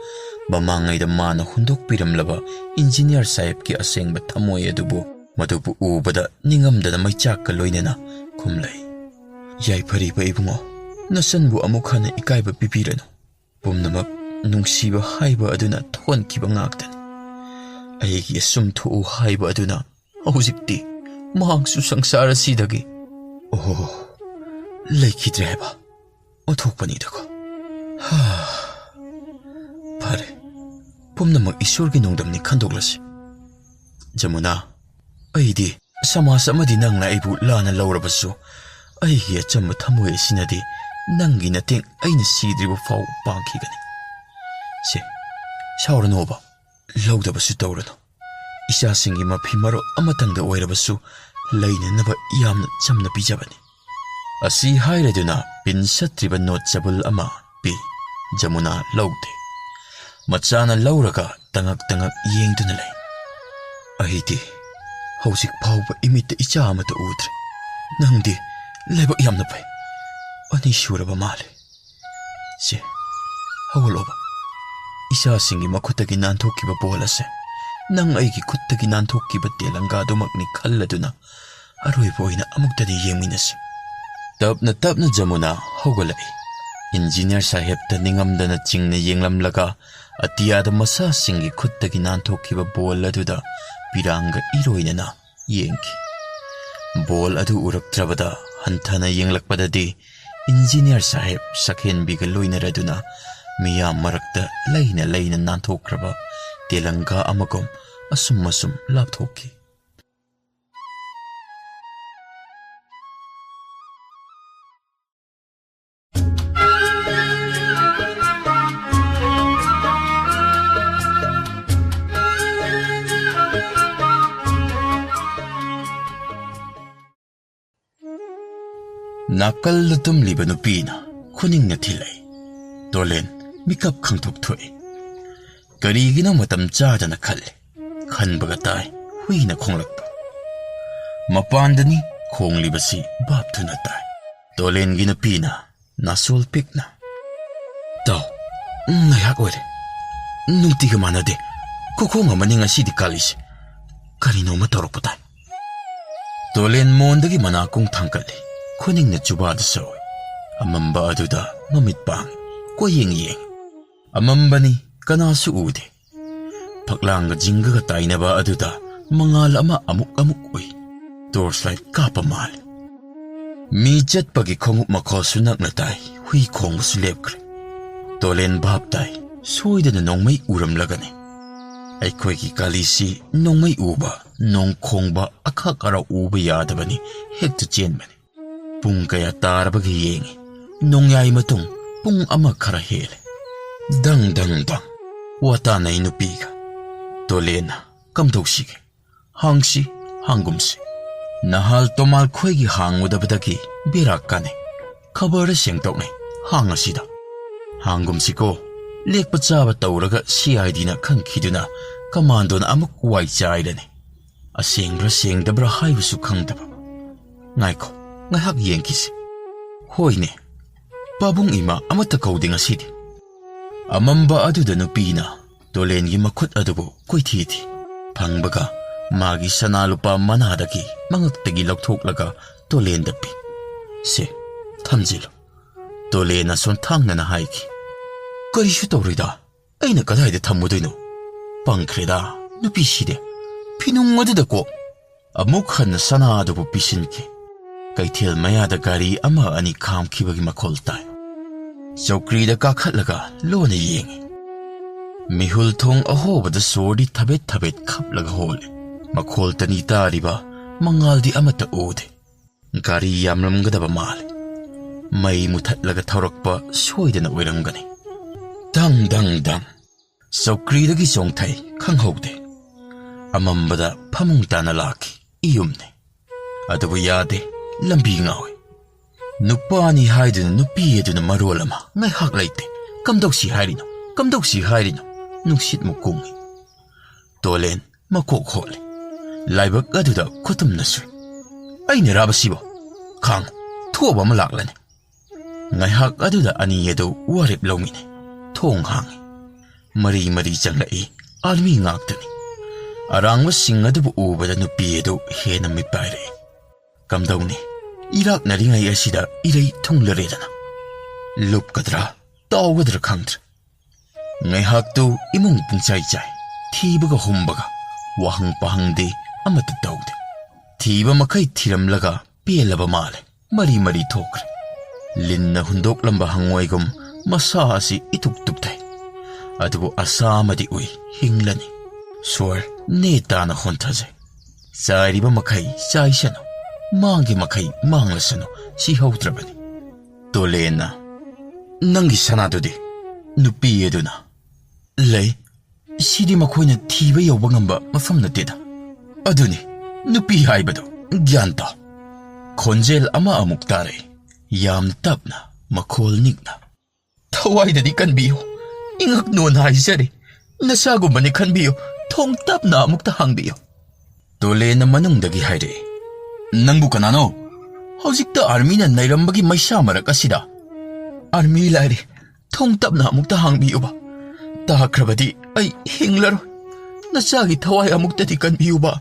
ꯃꯃꯥꯡꯉꯩꯗ ꯃꯥꯅ ꯍꯨꯟꯗꯣꯛꯄꯤꯔꯝꯂꯕ ꯏꯟꯖꯤꯅꯤꯌꯥꯔ ꯁꯥꯍꯦꯕꯀꯤ ꯑꯁꯦꯡꯕ ꯊꯃꯣꯏ ꯑꯗꯨꯕꯨ, ꯃꯗꯨꯕꯨ ꯎꯕꯗ ꯅꯤꯡꯉꯝꯗꯅ ꯃꯩꯆꯥꯛꯀ ꯂꯣꯏꯅꯅ ꯈꯨꯝꯂꯛꯏ, "ꯌꯥꯏꯐꯔꯤꯕ ꯏꯕꯨꯡꯉꯣ, ꯅꯆꯟꯕꯨ ꯑꯃꯨꯛ ꯍꯟꯅ ꯏꯀꯥꯏꯕ ꯄꯤꯕꯤꯔꯅꯨ꯫ ꯄꯨꯝꯅꯃꯛ ꯅꯨꯡꯁꯤꯕ ꯍꯥꯏꯕ ꯑꯗꯨꯅ ꯊꯣꯟꯈꯤꯕ ꯉꯥꯛꯇꯅꯤ꯫ ꯑꯩꯒꯤ ꯑꯁꯨꯝ ꯊꯣꯛꯎ ꯍꯥꯏꯕ ꯑꯗꯨꯅ ꯍꯧꯖꯤꯛꯇꯤ ꯃꯍꯥꯛꯁꯨ ꯁꯪꯁꯥꯔ ꯑꯁꯤꯗꯒꯤ, ꯑꯣꯍꯣ, ꯂꯩꯈꯤꯗ꯭ꯔꯦ ꯍꯥꯏꯕ ꯑꯣꯟꯊꯣꯛꯄꯅꯤꯗꯀꯣ꯫ ꯍꯥ, ꯐꯔꯦ, ꯄꯨꯝꯅꯃꯛ ꯏꯁꯣꯔꯒꯤ ꯅꯣꯡꯗꯝꯅꯤ ꯈꯟꯗꯣꯛꯂꯁꯤ꯫ ꯖꯃꯨꯅꯥ, ꯑꯩꯗꯤ ꯁꯃꯥꯖ ꯑꯃꯗꯤ ꯅꯪꯅ ꯑꯩꯕꯨ ꯂꯥꯟꯅ ꯂꯧꯔꯕꯁꯨ, ꯑꯩꯒꯤ ꯑꯆꯝꯕ ꯊꯃꯣꯏ ꯑꯁꯤꯅꯗꯤ ꯅꯪꯒꯤ ꯃꯇꯦꯡ ꯑꯩꯅ ꯁꯤꯗ꯭ꯔꯤꯕ ꯐꯥꯎ ꯄꯥꯡꯈꯤꯒꯅꯤ꯫ ꯁꯦ, ꯁꯥꯎꯔꯅꯣꯕ, ꯂꯧꯗꯕꯁꯨ ꯇꯧꯔꯅꯨ꯫ ꯏꯆꯥꯁꯤꯡꯒꯤ ꯃꯐꯤ ꯃꯔꯣꯜ ꯑꯃꯇꯪꯗ ꯑꯣꯏꯔꯕꯁꯨ ꯂꯩꯅꯅꯕ ꯌꯥꯝꯅ ꯆꯝꯅ ꯄꯤꯖꯕꯅꯤ꯫" ꯑꯁꯤ ꯍꯥꯏꯔꯗꯨꯅ ꯄꯤꯟ ꯁꯠꯇ꯭ꯔꯤꯕ ꯅꯣꯠ ꯆꯕꯨꯜ ꯑꯃ ꯄꯤ꯫ ꯖꯃꯨꯅꯥ ꯂꯧꯗꯦ꯫ ꯃꯆꯥꯅ ꯂꯧꯔꯒ ꯇꯉꯛ ꯇꯉꯛ ꯌꯦꯡꯗꯨꯅ ꯂꯩ꯫ "ꯑꯩꯗꯤ ꯍꯧꯖꯤꯛ ꯐꯥꯎꯕ ꯏꯃꯤꯠꯇ ꯏꯆꯥ ꯑꯃꯠꯇ ꯎꯗ꯭ꯔꯦ꯫ ꯅꯪꯗꯤ ꯂꯥꯏꯕꯛ ꯌꯥꯝꯅ ꯐꯩ꯫ ꯑꯅꯤ ꯁꯨꯔꯕ ꯃꯥꯜꯂꯦ꯫ ꯁꯦ, ꯍꯧꯒꯠꯂꯣꯕ꯫ ꯏꯆꯥꯁꯤꯡꯒꯤ ꯃꯈꯨꯠꯇꯒꯤ ꯅꯥꯟꯊꯣꯛꯈꯤꯕ ꯕꯣꯜ ꯑꯁꯦ ꯅꯪ ꯑꯩꯒꯤ ꯈꯨꯠꯇꯒꯤ ꯅꯥꯟꯊꯣꯛꯈꯤꯕ ꯇꯦꯂꯪꯒꯥꯗꯨꯃꯛꯅꯤ ꯈꯜꯂꯗꯨꯅ ꯑꯔꯣꯏꯕ ꯑꯣꯏꯅ ꯑꯃꯨꯛꯇꯗꯤ ꯌꯦꯡꯃꯤꯟꯅꯁꯤ꯫" ꯇꯞꯅ ꯇꯞꯅ ꯖꯃꯨꯅꯥ ꯍꯧꯒꯠꯂꯛꯏ꯫ ꯏꯟꯖꯤꯅꯤꯌꯥꯔ ꯁꯥꯍꯦꯕꯇ ꯅꯤꯡꯉꯝꯗꯅ ꯆꯤꯡꯅ ꯌꯦꯡꯂꯝꯂꯒ ꯑꯇꯤꯌꯥꯗ ꯃꯆꯥꯁꯤꯡꯒꯤ ꯈꯨꯠꯇꯒꯤ ꯅꯥꯟꯊꯣꯛꯈꯤꯕ ꯕꯣꯜ ꯑꯗꯨꯗ ꯄꯤꯔꯥꯡꯒ ꯏꯔꯣꯏꯅꯅ ꯌꯦꯡꯈꯤ꯫ ꯕꯣꯜ ꯑꯗꯨ ꯎꯔꯛꯇ꯭ꯔꯕꯗ ꯍꯟꯊꯅ ꯌꯦꯡꯂꯛꯄꯗꯗꯤ ꯏꯟꯖꯤꯅꯤꯌꯥꯔ ꯁꯥꯍꯦꯕ ꯁꯛꯍꯦꯟꯕꯤꯒ ꯂꯣꯏꯅꯔꯗꯨꯅ ꯃꯤꯌꯥꯝ ꯃꯔꯛꯇ ꯂꯩꯅ ꯂꯩꯅ ꯅꯥꯟꯊꯣꯛꯈ꯭ꯔꯕ ꯇꯦꯂꯪꯒꯥ ꯑꯃꯒꯨꯝ ꯑꯁꯨꯝ ꯑꯁꯨꯝ ꯂꯥꯞꯊꯣꯛꯈꯤ꯫ ꯅꯥꯀꯜꯗ ꯇꯨꯝꯂꯤꯕ ꯅꯨꯄꯤꯅ ꯈꯨꯅꯤꯡꯅ ꯊꯤꯜꯂꯛꯏ꯫ ꯇꯣꯂꯦꯟ ꯃꯤꯀꯞ ꯈꯪꯊꯣꯛ ꯊꯣꯛꯏ꯫ ꯀꯔꯤꯒꯤꯅꯣ ꯃꯇꯝ ꯆꯥꯗꯅ ꯈꯜꯂꯤ꯫ ꯈꯟꯕꯒ ꯇꯥꯏ ꯍꯨꯏꯅ ꯈꯣꯡꯂꯛꯄ꯫ ꯃꯄꯥꯟꯗꯅꯤ ꯈꯣꯡꯂꯤꯕꯁꯤ ꯚꯥꯞ ꯊꯨꯅ ꯇꯥꯏ꯫ ꯇꯣꯂꯦꯟꯒꯤ ꯅꯨꯄꯤꯅ ꯅꯥꯁꯣꯜ ꯄꯤꯛꯅ, "ꯇꯥꯎ, ꯉꯥꯏꯍꯥꯛ ꯑꯣꯏꯔꯦ꯫ ꯅꯨꯡꯇꯤꯒ ꯃꯥꯟꯅꯗꯦ꯫ ꯈꯨꯈꯣꯡ ꯑꯃꯅꯤ ꯉꯁꯤꯗꯤ ꯀꯥꯂꯤꯁꯦ꯫ ꯀꯔꯤꯅꯣꯃ ꯇꯧꯔꯛꯄ ꯇꯥꯏ꯫" ꯇꯣꯂꯦꯟ ꯃꯣꯟꯗꯒꯤ ꯃꯅꯥꯀꯣꯡ ꯊꯥꯡꯒꯠꯂꯤ꯫ ꯈꯨꯅꯤꯡꯅ ꯆꯨꯕꯥꯗ ꯁꯧꯏ꯫ ꯑꯃꯝꯕ ꯑꯗꯨꯗ ꯃꯃꯤꯠ ꯄꯥꯡꯏ꯫ ꯀꯣꯏꯌꯦꯡ ꯌꯦꯡꯏ꯫ ꯑꯃꯝꯕꯅꯤ, ꯀꯅꯥꯁꯨ ꯎꯗꯦ꯫ ꯐꯛꯂꯥꯡꯒ ꯖꯤꯡꯒꯒ ꯇꯥꯏꯅꯕ ꯑꯗꯨꯗ ꯃꯉꯥꯜ ꯑꯃ ꯑꯃꯨꯛ ꯑꯃꯨꯛ ꯎꯏ꯫ ꯇꯣꯔꯆ ꯂꯥꯏꯠ ꯀꯥꯞꯄ ꯃꯥꯜꯂꯤ꯫ ꯃꯤ ꯆꯠꯄꯒꯤ ꯈꯣꯡꯎꯞ ꯃꯈꯣꯜꯁꯨ ꯅꯛꯅ ꯇꯥꯏ, ꯍꯨꯏ ꯈꯣꯡꯕꯁꯨ ꯂꯦꯞꯈ꯭ꯔꯦ꯫ ꯇꯣꯂꯦꯟ ꯚꯥꯞ ꯇꯥꯏ, ꯁꯣꯏꯗꯅ ꯅꯣꯡꯃꯩ ꯎꯔꯝꯂꯒꯅꯤ꯫ ꯑꯩꯈꯣꯏꯒꯤ ꯀꯥꯂꯤꯁꯤ ꯅꯣꯡꯃꯩ ꯎꯕ, ꯅꯣꯡ ꯈꯣꯡꯕ, ꯑꯈꯥꯛ ꯑꯔꯥꯎ ꯎꯕ ꯌꯥꯗꯕꯅꯤ, ꯍꯦꯛꯇ ꯆꯦꯟꯕꯅꯤ꯫ ꯄꯨꯡ ꯀꯌꯥ ꯇꯥꯔꯕꯒꯦ ꯌꯦꯡꯏ꯫ ꯅꯣꯡꯌꯥꯏ ꯃꯇꯨꯡ ꯄꯨꯡ ꯑꯃ ꯈꯔ ꯍꯦꯜꯂꯦ꯫ ꯗꯪ ꯗꯪ ꯗꯪ꯫ ꯋꯥ ꯇꯥꯅꯩ ꯅꯨꯄꯤꯒ꯫ ꯇꯣꯂꯦꯟꯅ, "ꯀꯝꯗꯧꯁꯤꯒꯦ? ꯍꯥꯡꯁꯤ, ꯍꯥꯡꯒꯨꯝꯁꯤ꯫ ꯅꯍꯥꯜ ꯇꯣꯃꯥꯜ ꯈꯣꯏꯒꯤ ꯍꯥꯡꯉꯨꯗꯕꯗꯒꯤ ꯕꯦꯔꯥ ꯀꯥꯟꯅꯩ꯫ ꯈꯕꯔꯗ ꯁꯦꯡꯗꯣꯛꯅꯩ꯫ ꯍꯥꯡꯉꯁꯤꯗ꯫ ꯍꯥꯡꯒꯨꯝꯁꯤꯀꯣ꯫ ꯂꯦꯛꯄ ꯆꯥꯕ ꯇꯧꯔꯒ ꯁꯤ ꯑꯥꯏ ꯗꯤꯅ ꯈꯪꯈꯤꯗꯨꯅ ꯀꯃꯥꯟꯗꯣꯅ ꯑꯃꯨꯛ ꯋꯥꯏ ꯆꯥꯏꯔꯅꯤ꯫ ꯑꯁꯦꯡꯕ꯭ꯔꯥ ꯁꯦꯡꯗꯕ꯭ꯔꯥ ꯍꯥꯏꯕꯁꯨ ꯈꯪꯗꯕ꯫ ꯉꯥꯏꯈꯣ, ꯉꯥꯏꯍꯥꯛ ꯌꯦꯡꯈꯤꯁꯤ꯫ ꯍꯣꯏꯅꯦ, ꯄꯥꯕꯨꯡ ꯏꯃꯥ ꯑꯃꯠꯇ ꯀꯧꯗꯦ ꯉꯁꯤꯗꯤ꯫" ꯑꯃꯝꯕ ꯑꯗꯨꯗ ꯅꯨꯄꯤꯅ ꯇꯣꯂꯦꯟꯒꯤ ꯃꯈꯨꯠ ꯑꯗꯨꯕꯨ ꯀꯣꯏꯊꯤ ꯊꯤ꯫ ꯐꯪꯕꯒ ꯃꯥꯒꯤ ꯁꯅꯥ ꯂꯨꯄꯥ ꯃꯅꯥꯗꯒꯤ ꯃꯉꯛꯇꯒꯤ ꯂꯧꯊꯣꯛꯂꯒ ꯇꯣꯂꯦꯟꯗ ꯄꯤ꯫ "ꯁꯦ, ꯊꯝꯖꯤꯜꯂꯨ꯫" ꯇꯣꯂꯦꯟꯅ ꯁꯣꯟꯊꯥꯡꯅꯅ ꯍꯥꯏꯈꯤ꯫ "ꯀꯔꯤꯁꯨ ꯇꯧꯔꯣꯏꯗ, ꯑꯩꯅ ꯀꯗꯥꯏꯗ ꯊꯝꯃꯨꯗꯣꯏꯅꯣ? ꯄꯪꯈ꯭ꯔꯦꯗ, ꯅꯨꯄꯤꯁꯤꯗꯤ꯫" ꯐꯤꯅꯨꯡ ꯑꯗꯨꯗ ꯀꯣꯛ ꯑꯃꯨꯛ ꯍꯟꯅ ꯁꯅꯥ ꯑꯗꯨꯕꯨ ꯄꯤꯁꯤꯟꯈꯤ꯫ ꯀꯩꯊꯦꯜ ꯃꯌꯥꯗ ꯒꯥꯔꯤ ꯑꯃ ꯑꯅꯤ ꯈꯥꯝꯈꯤꯕꯒꯤ ꯃꯈꯣꯜ ꯇꯥꯏ꯫ ꯆꯧꯀ꯭ꯔꯤꯗ ꯀꯥꯈꯠꯂꯒ ꯂꯣꯟꯅ ꯌꯦꯡꯏ꯫ ꯃꯤꯍꯨꯜ ꯊꯣꯡ ꯑꯍꯣꯕꯗ ꯁꯣꯔꯗꯤ ꯊꯕꯦꯠ ꯊꯕꯦꯠ ꯈꯞꯂꯒ ꯍꯣꯜꯂꯤ꯫ ꯃꯈꯣꯜꯇꯅꯤ ꯇꯥꯔꯤꯕ, ꯃꯉꯥꯜꯗꯤ ꯑꯃꯠꯇ ꯎꯗꯦ꯫ ꯒꯥꯔꯤ ꯌꯥꯝꯂꯝꯒꯗꯕ ꯃꯥꯜꯂꯤ꯫ ꯃꯩ ꯃꯨꯊꯠꯂꯒ ꯊꯧꯔꯛꯄ ꯁꯣꯏꯗꯅ ꯑꯣꯏꯔꯝꯒꯅꯤ꯫ ꯗꯪ ꯗꯪ ꯗꯪ꯫ ꯆꯧꯀ꯭ꯔꯤꯗꯒꯤ ꯆꯣꯡꯊꯩ, ꯈꯪꯍꯧꯗꯦ꯫ ꯑꯃꯝꯕꯗ ꯐꯃꯨꯡ ꯇꯥꯅ ꯂꯥꯛꯈꯤ꯫ ꯏꯌꯨꯝꯅꯤ꯫ ꯑꯗꯨꯕꯨ ꯌꯥꯗꯦ, ꯂꯝꯕꯤ ꯉꯥꯎꯏ꯫ ꯅꯨꯄꯥꯅꯤ ꯍꯥꯏꯗꯨꯅ ꯅꯨꯄꯤ ꯑꯗꯨꯅ ꯃꯔꯣꯜ ꯑꯃ ꯉꯥꯏꯍꯥꯛ ꯂꯩꯇꯦ꯫ "ꯀꯝꯗꯧꯁꯤ ꯍꯥꯏꯔꯤꯅꯣ? ꯀꯝꯗꯧꯁꯤ ꯍꯥꯏꯔꯤꯅꯣ?" ꯅꯨꯡꯁꯤꯠꯃꯨꯛ ꯀꯨꯡꯏ꯫ ꯇꯣꯂꯦꯟ ꯃꯀꯣꯛ ꯍꯣꯠꯂꯤ꯫ ꯂꯥꯏꯕꯛ ꯑꯗꯨꯗ ꯈꯨꯇꯨꯝꯅ ꯁꯨꯏ꯫ "ꯑꯩꯅ ꯔꯥꯕꯁꯤꯕꯣ? ꯈꯥꯡ, ꯊꯣꯛꯑꯕ ꯑꯃ ꯂꯥꯛꯂꯅꯤ꯫" ꯉꯥꯏꯍꯥꯛ ꯑꯗꯨꯗ ꯑꯅꯤ ꯑꯗꯨ ꯋꯥꯔꯦꯞ ꯂꯧꯃꯤꯅꯩ꯫ ꯊꯣꯡ ꯍꯥꯡꯏ꯫ ꯃꯔꯤ ꯃꯔꯤ ꯆꯪꯂꯛꯏ꯫ ꯑꯥꯔꯃꯤ ꯉꯥꯛꯇꯅꯤ꯫ ꯑꯔꯥꯡꯕꯁꯤꯡ ꯑꯗꯨꯕꯨ ꯎꯕꯗ ꯅꯨꯄꯤ ꯑꯗꯨ ꯍꯦꯟꯅ ꯃꯤꯠ ꯄꯥꯏꯔꯛꯏ꯫ ꯀꯝꯗꯧꯅꯤ? ꯏꯔꯥꯛꯅꯔꯤꯉꯩ ꯑꯁꯤꯗ ꯏꯔꯩ ꯊꯨꯡꯂꯔꯦꯗꯅ꯫ ꯂꯨꯞꯀꯗ꯭ꯔꯥ, ꯇꯥꯎꯒꯗ꯭ꯔꯥ ꯈꯪꯗ꯭ꯔꯦ꯫ ꯉꯥꯏꯍꯥꯛꯇꯨ ꯏꯃꯨꯡ ꯄꯨꯡꯆꯥꯏ ꯆꯥꯏ꯫ ꯊꯤꯕꯒ ꯍꯨꯝꯕꯒ, ꯋꯥꯍꯪ ꯄꯥꯍꯪꯗꯤ ꯑꯃꯠꯇ ꯇꯧꯗꯦ꯫ ꯊꯤꯕ ꯃꯈꯩ ꯊꯤꯔꯝꯂꯒ ꯄꯦꯜꯂꯕ ꯃꯥꯜꯂꯦ꯫ ꯃꯔꯤ ꯃꯔꯤ ꯊꯣꯛꯈ꯭ꯔꯦ꯫ ꯂꯤꯟꯅ ꯍꯨꯟꯗꯣꯛꯂꯝꯕ ꯍꯪꯉꯣꯏꯒꯨꯝ ꯃꯁꯥ ꯑꯁꯤ ꯏꯇꯨꯛ ꯇꯨꯛꯊꯩ꯫ ꯑꯗꯨꯕꯨ ꯑꯁꯥ ꯑꯃꯗꯤ ꯎꯏ, ꯍꯤꯡꯂꯅꯤ꯫ ꯁꯣꯔ ꯅꯦ ꯇꯥꯅ ꯍꯣꯟꯊꯖꯩ꯫ ꯆꯥꯏꯔꯤꯕ ꯃꯈꯩ ꯆꯥꯏꯁꯅꯨ, ꯃꯥꯡꯒꯤ ꯃꯈꯩ ꯃꯥꯡꯂꯁꯅꯨ, ꯁꯤꯍꯧꯗ꯭ꯔꯕꯅꯤ꯫ ꯇꯣꯂꯦꯟꯅ, "ꯅꯪꯒꯤ ꯁꯅꯥꯗꯨꯗꯤ?" ꯅꯨꯄꯤ ꯑꯗꯨꯅ, "ꯂꯩ꯫ ꯁꯤꯗꯤ ꯃꯈꯣꯏꯅ ꯊꯤꯕ ꯌꯧꯕ ꯉꯝꯕ ꯃꯐꯝ ꯅꯠꯇꯦꯗ꯫" ꯑꯗꯨꯅꯤ ꯅꯨꯄꯤ ꯍꯥꯏꯕꯗꯣ, ꯒ꯭ꯌꯥꯟ ꯇꯥꯎ꯫ ꯈꯣꯟꯖꯦꯜ ꯑꯃ ꯑꯃꯨꯛ ꯇꯥꯔꯛꯏ, ꯌꯥꯝ ꯇꯞꯅ, ꯃꯈꯣꯜ ꯅꯤꯛꯅ꯫ "ꯊꯋꯥꯏꯗꯗꯤ ꯀꯟꯕꯤꯌꯨ, ꯏꯉꯛ ꯅꯣꯟ ꯍꯥꯏꯖꯔꯤ꯫ ꯅꯆꯥꯒꯨꯝꯕꯅꯤ ꯈꯟꯕꯤꯌꯨ, ꯊꯣꯡ ꯇꯞꯅ ꯑꯃꯨꯛꯇ ꯍꯥꯡꯕꯤꯌꯨ꯫" ꯇꯣꯂꯦꯟꯅ ꯃꯅꯨꯡꯗꯒꯤ ꯍꯥꯏꯔꯛꯏ, "ꯅꯪꯕꯨ ꯀꯅꯥꯅꯣ? ꯍꯧꯖꯤꯛꯇ ꯑꯥꯔꯃꯤꯅ ꯅꯩꯔꯝꯕꯒꯤ ꯃꯩꯁꯥ ꯃꯔꯛ ꯑꯁꯤꯗ?" "ꯑꯥꯔꯃꯤ ꯂꯥꯏꯔꯤ, ꯊꯣꯡ ꯇꯞꯅ ꯑꯃꯨꯛꯇ ꯍꯥꯡꯕꯤꯌꯨꯕ꯫ ꯇꯥꯈ꯭ꯔꯕꯗꯤ ꯑꯩ ꯍꯤꯡꯂꯔꯣꯏ꯫ ꯅꯆꯥꯒꯤ ꯊꯋꯥꯏ ꯑꯃꯨꯛꯇꯗꯤ ꯀꯟꯕꯤꯌꯨꯕ꯫"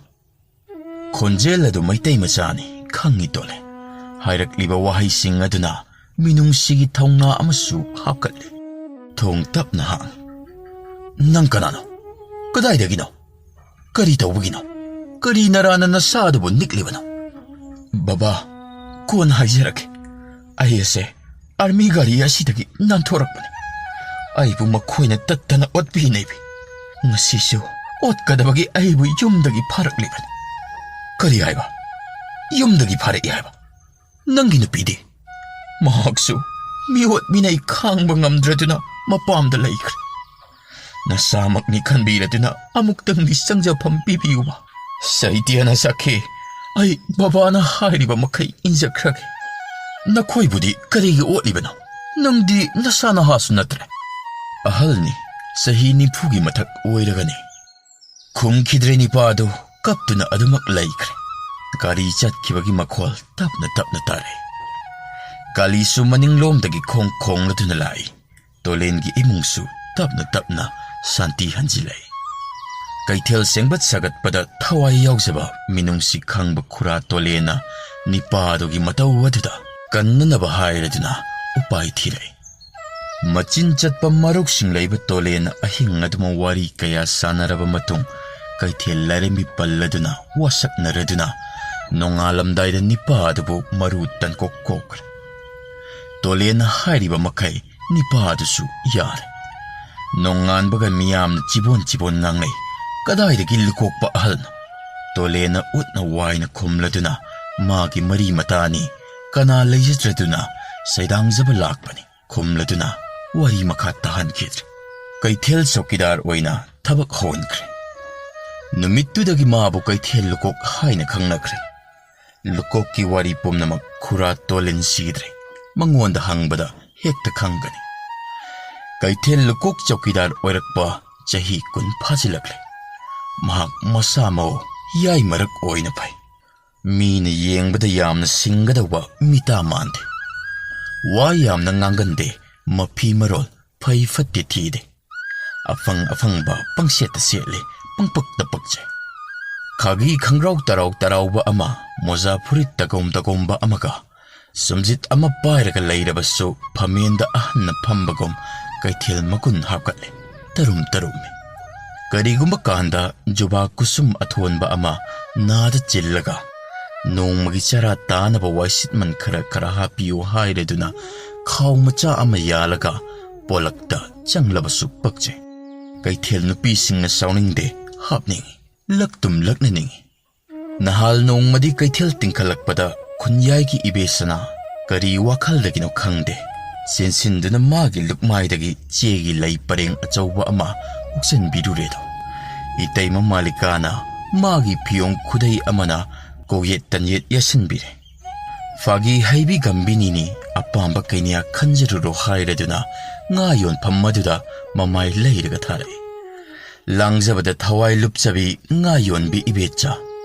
ꯈꯣꯟꯖꯦꯜ ꯑꯗꯨ ꯃꯩꯇꯩ ꯃꯆꯥꯅꯤ, ꯈꯪꯉꯤ ꯇꯣꯂꯦꯟ꯫ ꯍꯥꯏꯔꯛꯂꯤꯕ ꯋꯥꯍꯩꯁꯤꯡ ꯑꯗꯨꯅ ꯃꯤꯅꯨꯡꯁꯤꯒꯤ ꯊꯧꯅꯥ ꯑꯃꯁꯨ ꯍꯥꯞꯀꯠꯂꯤ꯫ ꯊꯣꯡ ꯇꯞꯅ ꯍꯥꯡ꯫ "ꯅꯪ ꯀꯅꯥꯅꯣ? ꯀꯗꯥꯏꯗꯒꯤꯅꯣ? ꯀꯔꯤ ꯇꯧꯕꯒꯤꯅꯣ? ꯀꯔꯤ ꯅꯔꯥꯅ ꯅꯁꯥ ꯑꯗꯨꯕꯨ ꯅꯤꯛꯂꯤꯕꯅꯣ?" "ꯕꯕꯥ, ꯀꯣꯟꯅ ꯍꯥꯏꯖꯔꯛꯀꯦ꯫ ꯑꯩ ꯑꯁꯦ ꯑꯥꯔꯃꯤ ꯒꯥꯔꯤ ꯑꯁꯤꯗꯒꯤ ꯅꯥꯟꯊꯣꯔꯛꯄꯅꯤ꯫ ꯑꯩꯕꯨ ꯃꯈꯣꯏꯅ ꯇꯠꯇꯅ ꯑꯣꯠꯄꯤ ꯅꯩꯕꯤ꯫ ꯉꯁꯤꯁꯨ ꯑꯣꯠꯀꯗꯕꯒꯤ ꯑꯩꯕꯨ ꯌꯨꯝꯗꯒꯤ ꯐꯥꯔꯛꯂꯤꯕꯅꯤ꯫" "ꯀꯔꯤ ꯍꯥꯏꯕ? ꯌꯨꯝꯗꯒꯤ ꯐꯥꯔꯛꯏ ꯍꯥꯏꯕ? ꯅꯪꯒꯤ ꯅꯨꯄꯤꯗꯤ?" "ꯃꯍꯥꯛꯁꯨ ꯃꯤꯑꯣꯠ ꯃꯤꯅꯩ ꯈꯥꯡꯕ ꯉꯝꯗ꯭ꯔꯗꯨꯅ ꯃꯄꯥꯝꯗ ꯂꯩꯈ꯭ꯔꯦ꯫ ꯅꯁꯥꯃꯛꯅꯤ ꯈꯟꯕꯤꯔꯗꯨꯅ ꯑꯃꯨꯛꯇꯪꯗꯤ ꯆꯪꯖꯐꯝ ꯄꯤꯕꯤꯌꯨꯕ꯫" ꯁꯩꯇꯦꯟꯅ ꯁꯛꯈꯤ꯫ ꯑꯩ ꯕꯕꯥꯅ ꯍꯥꯏꯔꯤꯕ ꯃꯈꯩ ꯏꯟꯖꯈ꯭ꯔꯒꯦ꯫ "ꯅꯈꯣꯏꯕꯨꯗꯤ ꯀꯔꯤꯒꯤ ꯑꯣꯠꯂꯤꯕꯅꯣ? ꯅꯪꯗꯤ ꯅꯁꯥ ꯅꯍꯥꯁꯨ ꯅꯠꯇ꯭ꯔꯦ꯫ ꯑꯍꯜꯅꯤ, ꯆꯍꯤ ꯅꯤꯐꯨꯒꯤ ꯃꯊꯛ ꯑꯣꯏꯔꯒꯅꯤ꯫" ꯈꯨꯝꯈꯤꯗ꯭ꯔꯦ ꯅꯤꯄꯥꯗꯨ꯫ ꯀꯞꯇꯨꯅ ꯑꯗꯨꯃꯛ ꯂꯩꯈ꯭ꯔꯦ꯫ ꯒꯥꯔꯤ ꯆꯠꯈꯤꯕꯒꯤ ꯃꯈꯣꯜ ꯇꯞꯅ ꯇꯞꯅ ꯇꯥꯔꯛꯏ꯫ ꯀꯥꯂꯤꯁꯨ ꯃꯅꯤꯡꯂꯣꯝꯗꯒꯤ ꯈꯣꯡ ꯈꯣꯡꯂꯗꯨꯅ ꯂꯥꯛꯏ꯫ ꯇꯣꯂꯦꯟꯒꯤ ꯏꯃꯨꯡꯁꯨ ꯇꯞꯅ ꯇꯞꯅ ꯁꯥꯟꯇꯤ ꯍꯟꯖꯤꯜꯂꯛꯏ꯫ ꯀꯩꯊꯦꯜ ꯁꯦꯝꯒꯠ ꯁꯥꯒꯠꯄꯗ ꯊꯋꯥꯏ ꯌꯥꯎꯖꯕ ꯃꯤꯅꯨꯡꯁꯤ ꯈꯪꯕ ꯈꯨꯔꯥ ꯇꯣꯂꯦꯟꯅ ꯅꯤꯄꯥꯗꯨꯒꯤ ꯃꯇꯧ ꯑꯗꯨꯗ ꯀꯟꯅꯅꯕ ꯍꯥꯏꯔꯗꯨꯅ ꯎꯄꯥꯏ ꯊꯤꯔꯛꯏ꯫ ꯃꯆꯤꯟ ꯆꯠꯄ ꯃꯔꯨꯞꯁꯤꯡ ꯂꯩꯕ ꯇꯣꯂꯦꯟꯅ ꯑꯍꯤꯡ ꯑꯗꯨꯃ ꯋꯥꯔꯤ ꯀꯌꯥ ꯁꯥꯟꯅꯔꯕ ꯃꯇꯨꯡ, ꯀꯩꯊꯦꯜ ꯂꯥꯏꯔꯦꯝꯕꯤ ꯄꯜꯂꯗꯨꯅ ꯋꯥꯁꯛꯅꯔꯗꯨꯅ ꯅꯣꯡꯉꯥꯜꯂꯝꯗꯥꯏꯗ ꯅꯤꯄꯥ ꯑꯗꯨꯕꯨ ꯃꯔꯨ ꯇꯟꯀꯣꯛ ꯀꯣꯛꯈ꯭ꯔꯦ꯫ ꯇꯣꯂꯦꯟꯅ ꯍꯥꯏꯔꯤꯕ ꯃꯈꯩ ꯅꯤꯄꯥ ꯑꯗꯨꯁꯨ ꯌꯥꯔꯦ꯫ ꯅꯣꯡꯉꯥꯟꯕꯒ ꯃꯤꯌꯥꯝꯅ ꯆꯤꯕꯣꯟ ꯆꯤꯕꯣꯟ ꯉꯥꯡꯅꯩ꯫ "ꯀꯗꯥꯏꯗꯒꯤ ꯂꯨꯀꯣꯛꯄ ꯑꯍꯜꯅꯣ?" ꯇꯣꯂꯦꯟꯅ ꯎꯠꯅ ꯋꯥꯏꯅ ꯈꯨꯝꯂꯗꯨꯅ ꯃꯥꯒꯤ ꯃꯔꯤ ꯃꯇꯥꯅꯤ, ꯀꯅꯥ ꯂꯩꯖꯗ꯭ꯔꯗꯨꯅ ꯁꯩꯗꯥꯡꯖꯕ ꯂꯥꯛꯄꯅꯤ ꯈꯨꯝꯂꯗꯨꯅ ꯋꯥꯔꯤ ꯃꯈꯥ ꯇꯥꯍꯟꯈꯤꯗ꯭ꯔꯦ꯫ ꯀꯩꯊꯦꯜ ꯆꯧꯀꯤꯗꯥꯔ ꯑꯣꯏꯅ ꯊꯕꯛ ꯍꯧꯍꯟꯈ꯭ꯔꯦ꯫ ꯅꯨꯃꯤꯠꯇꯨꯗꯒꯤ ꯃꯥꯕꯨ ꯀꯩꯊꯦꯜ ꯂꯨꯀꯣꯛ ꯍꯥꯏꯅ ꯈꯪꯅꯈ꯭ꯔꯦ꯫ ꯂꯨꯀꯣꯛꯀꯤ ꯋꯥꯔꯤ ꯄꯨꯝꯅꯃꯛ ꯈꯨꯔꯥ ꯇꯣꯂꯦꯟ ꯁꯤꯗ꯭ꯔꯦ꯫ ꯃꯉꯣꯟꯗ ꯍꯪꯕꯗ ꯍꯦꯛꯇ ꯈꯪꯒꯅꯤ꯫ ꯀꯩꯊꯦꯜ ꯂꯨꯀꯣꯛ ꯆꯧꯀꯤꯗꯥꯔ ꯑꯣꯏꯔꯛꯄ ꯆꯍꯤ ꯀꯨꯟ ꯐꯥꯖꯤꯜꯂꯛꯂꯦ꯫ ꯃꯍꯥꯛ ꯃꯁꯥ ꯃꯎ ꯌꯥꯏ ꯃꯔꯛ ꯑꯣꯏꯅ ꯐꯩ꯫ ꯃꯤꯅ ꯌꯦꯡꯕꯗ ꯌꯥꯝꯅ ꯁꯤꯡꯒꯗꯧꯕ ꯃꯤꯇꯥ ꯃꯥꯟꯗꯦ꯫ ꯋꯥ ꯌꯥꯝꯅ ꯉꯥꯡꯒꯟꯗꯦ, ꯃꯐꯤ ꯃꯔꯣꯜ ꯐꯩ ꯐꯠꯇꯦ ꯊꯤꯗꯦ꯫ ꯑꯐꯪ ꯑꯐꯪꯕ ꯄꯪꯁꯦꯠꯇ ꯁꯦꯠꯂꯦ, ꯄꯪꯄꯛꯇ ꯄꯛꯆꯩ꯫ ꯈꯥꯒꯤ ꯈꯪꯒ꯭ꯔꯥꯎ ꯇꯔꯥꯎ ꯇꯔꯥꯎꯕ ꯑꯃ, ꯃꯣꯖꯥ ꯐꯨꯔꯤꯠ ꯇꯒꯣꯝ ꯇꯒꯣꯝꯕ ꯑꯃꯒ, ꯁꯨꯝꯖꯤꯠ ꯑꯃ ꯄꯥꯏꯔꯒ ꯂꯩꯔꯕꯁꯨ ꯐꯃꯦꯟꯗ ꯑꯍꯟꯅ ꯐꯝꯕꯒꯨꯝ ꯀꯩꯊꯦꯜ ꯃꯒꯨꯟ ꯍꯥꯞꯀꯠꯂꯦ꯫ ꯇꯔꯨꯝ ꯇꯔꯨꯝꯃꯤ꯫ ꯀꯔꯤꯒꯨꯝꯕ ꯀꯥꯟꯗ ꯖꯨꯕꯥ ꯀꯨꯁꯨꯝ ꯑꯊꯣꯟꯕ ꯑꯃ ꯅꯥꯗ ꯆꯤꯜꯂꯒ, "ꯅꯣꯡꯃꯒꯤ ꯆꯔꯥ ꯇꯥꯅꯕ ꯋꯥꯏꯁꯤꯠꯃꯟ ꯈꯔ ꯈꯔ ꯍꯥꯞꯄꯤꯌꯨ" ꯍꯥꯏꯔꯗꯨꯅ ꯈꯥꯎ ꯃꯆꯥ ꯑꯃ ꯌꯥꯜꯂꯒ ꯄꯣꯂꯛꯇ ꯆꯪꯂꯕꯁꯨ ꯄꯛꯆꯩ꯫ ꯀꯩꯊꯦꯜ ꯅꯨꯄꯤꯁꯤꯡꯅ ꯁꯥꯎꯅꯤꯡꯗꯦ, ꯍꯥꯞꯅꯤꯡꯏ, ꯂꯛꯇꯨꯝ ꯂꯛꯅꯅꯤꯡꯏ꯫ ꯅꯍꯥꯜ ꯅꯣꯡꯃꯗꯤ ꯀꯩꯊꯦꯜ ꯇꯤꯡꯈꯠꯂꯛꯄꯗ ꯈꯨꯟꯌꯥꯏꯒꯤ ꯏꯕꯦꯁꯅꯥ ꯀꯔꯤ ꯋꯥꯈꯜꯗꯒꯤꯅꯣ ꯈꯪꯗꯦ, ꯆꯦꯟꯁꯤꯟꯗꯨꯅ ꯃꯥꯒꯤ ꯂꯨꯛꯃꯥꯏꯗꯒꯤ ꯆꯦꯒꯤ ꯂꯩ ꯄꯔꯦꯡ ꯑꯆꯧꯕ ꯑꯃ ꯍꯨꯛꯆꯟꯕꯤꯔꯨꯔꯦꯗꯣ꯫ ꯏꯇꯩꯃ ꯃꯥꯂꯤꯀꯥꯅ ꯃꯥꯒꯤ ꯐꯤꯌꯣꯡ ꯈꯨꯗꯩ ꯑꯃꯅ ꯀꯣꯛꯌꯦꯠ ꯇꯟꯌꯦꯠ ꯌꯦꯠꯁꯤꯟꯕꯤꯔꯦ꯫ "ꯐꯥꯒꯤ ꯍꯩꯕꯤ ꯒꯝꯕꯤꯅꯤꯅꯤ, ꯑꯄꯥꯝꯕ ꯀꯩꯅꯌꯥ ꯈꯟꯖꯔꯨꯔꯣ" ꯍꯥꯏꯔꯗꯨꯅ ꯉꯥ ꯌꯣꯟꯐꯝ ꯑꯗꯨꯗ ꯃꯃꯥꯏ ꯂꯩꯔꯒ ꯊꯥꯔꯛꯏ꯫ ꯂꯥꯡꯖꯕꯗ ꯊꯋꯥꯏ ꯂꯨꯞꯆꯕꯤ ꯉꯥ ꯌꯣꯟꯕꯤ ꯏꯕꯦꯆꯥ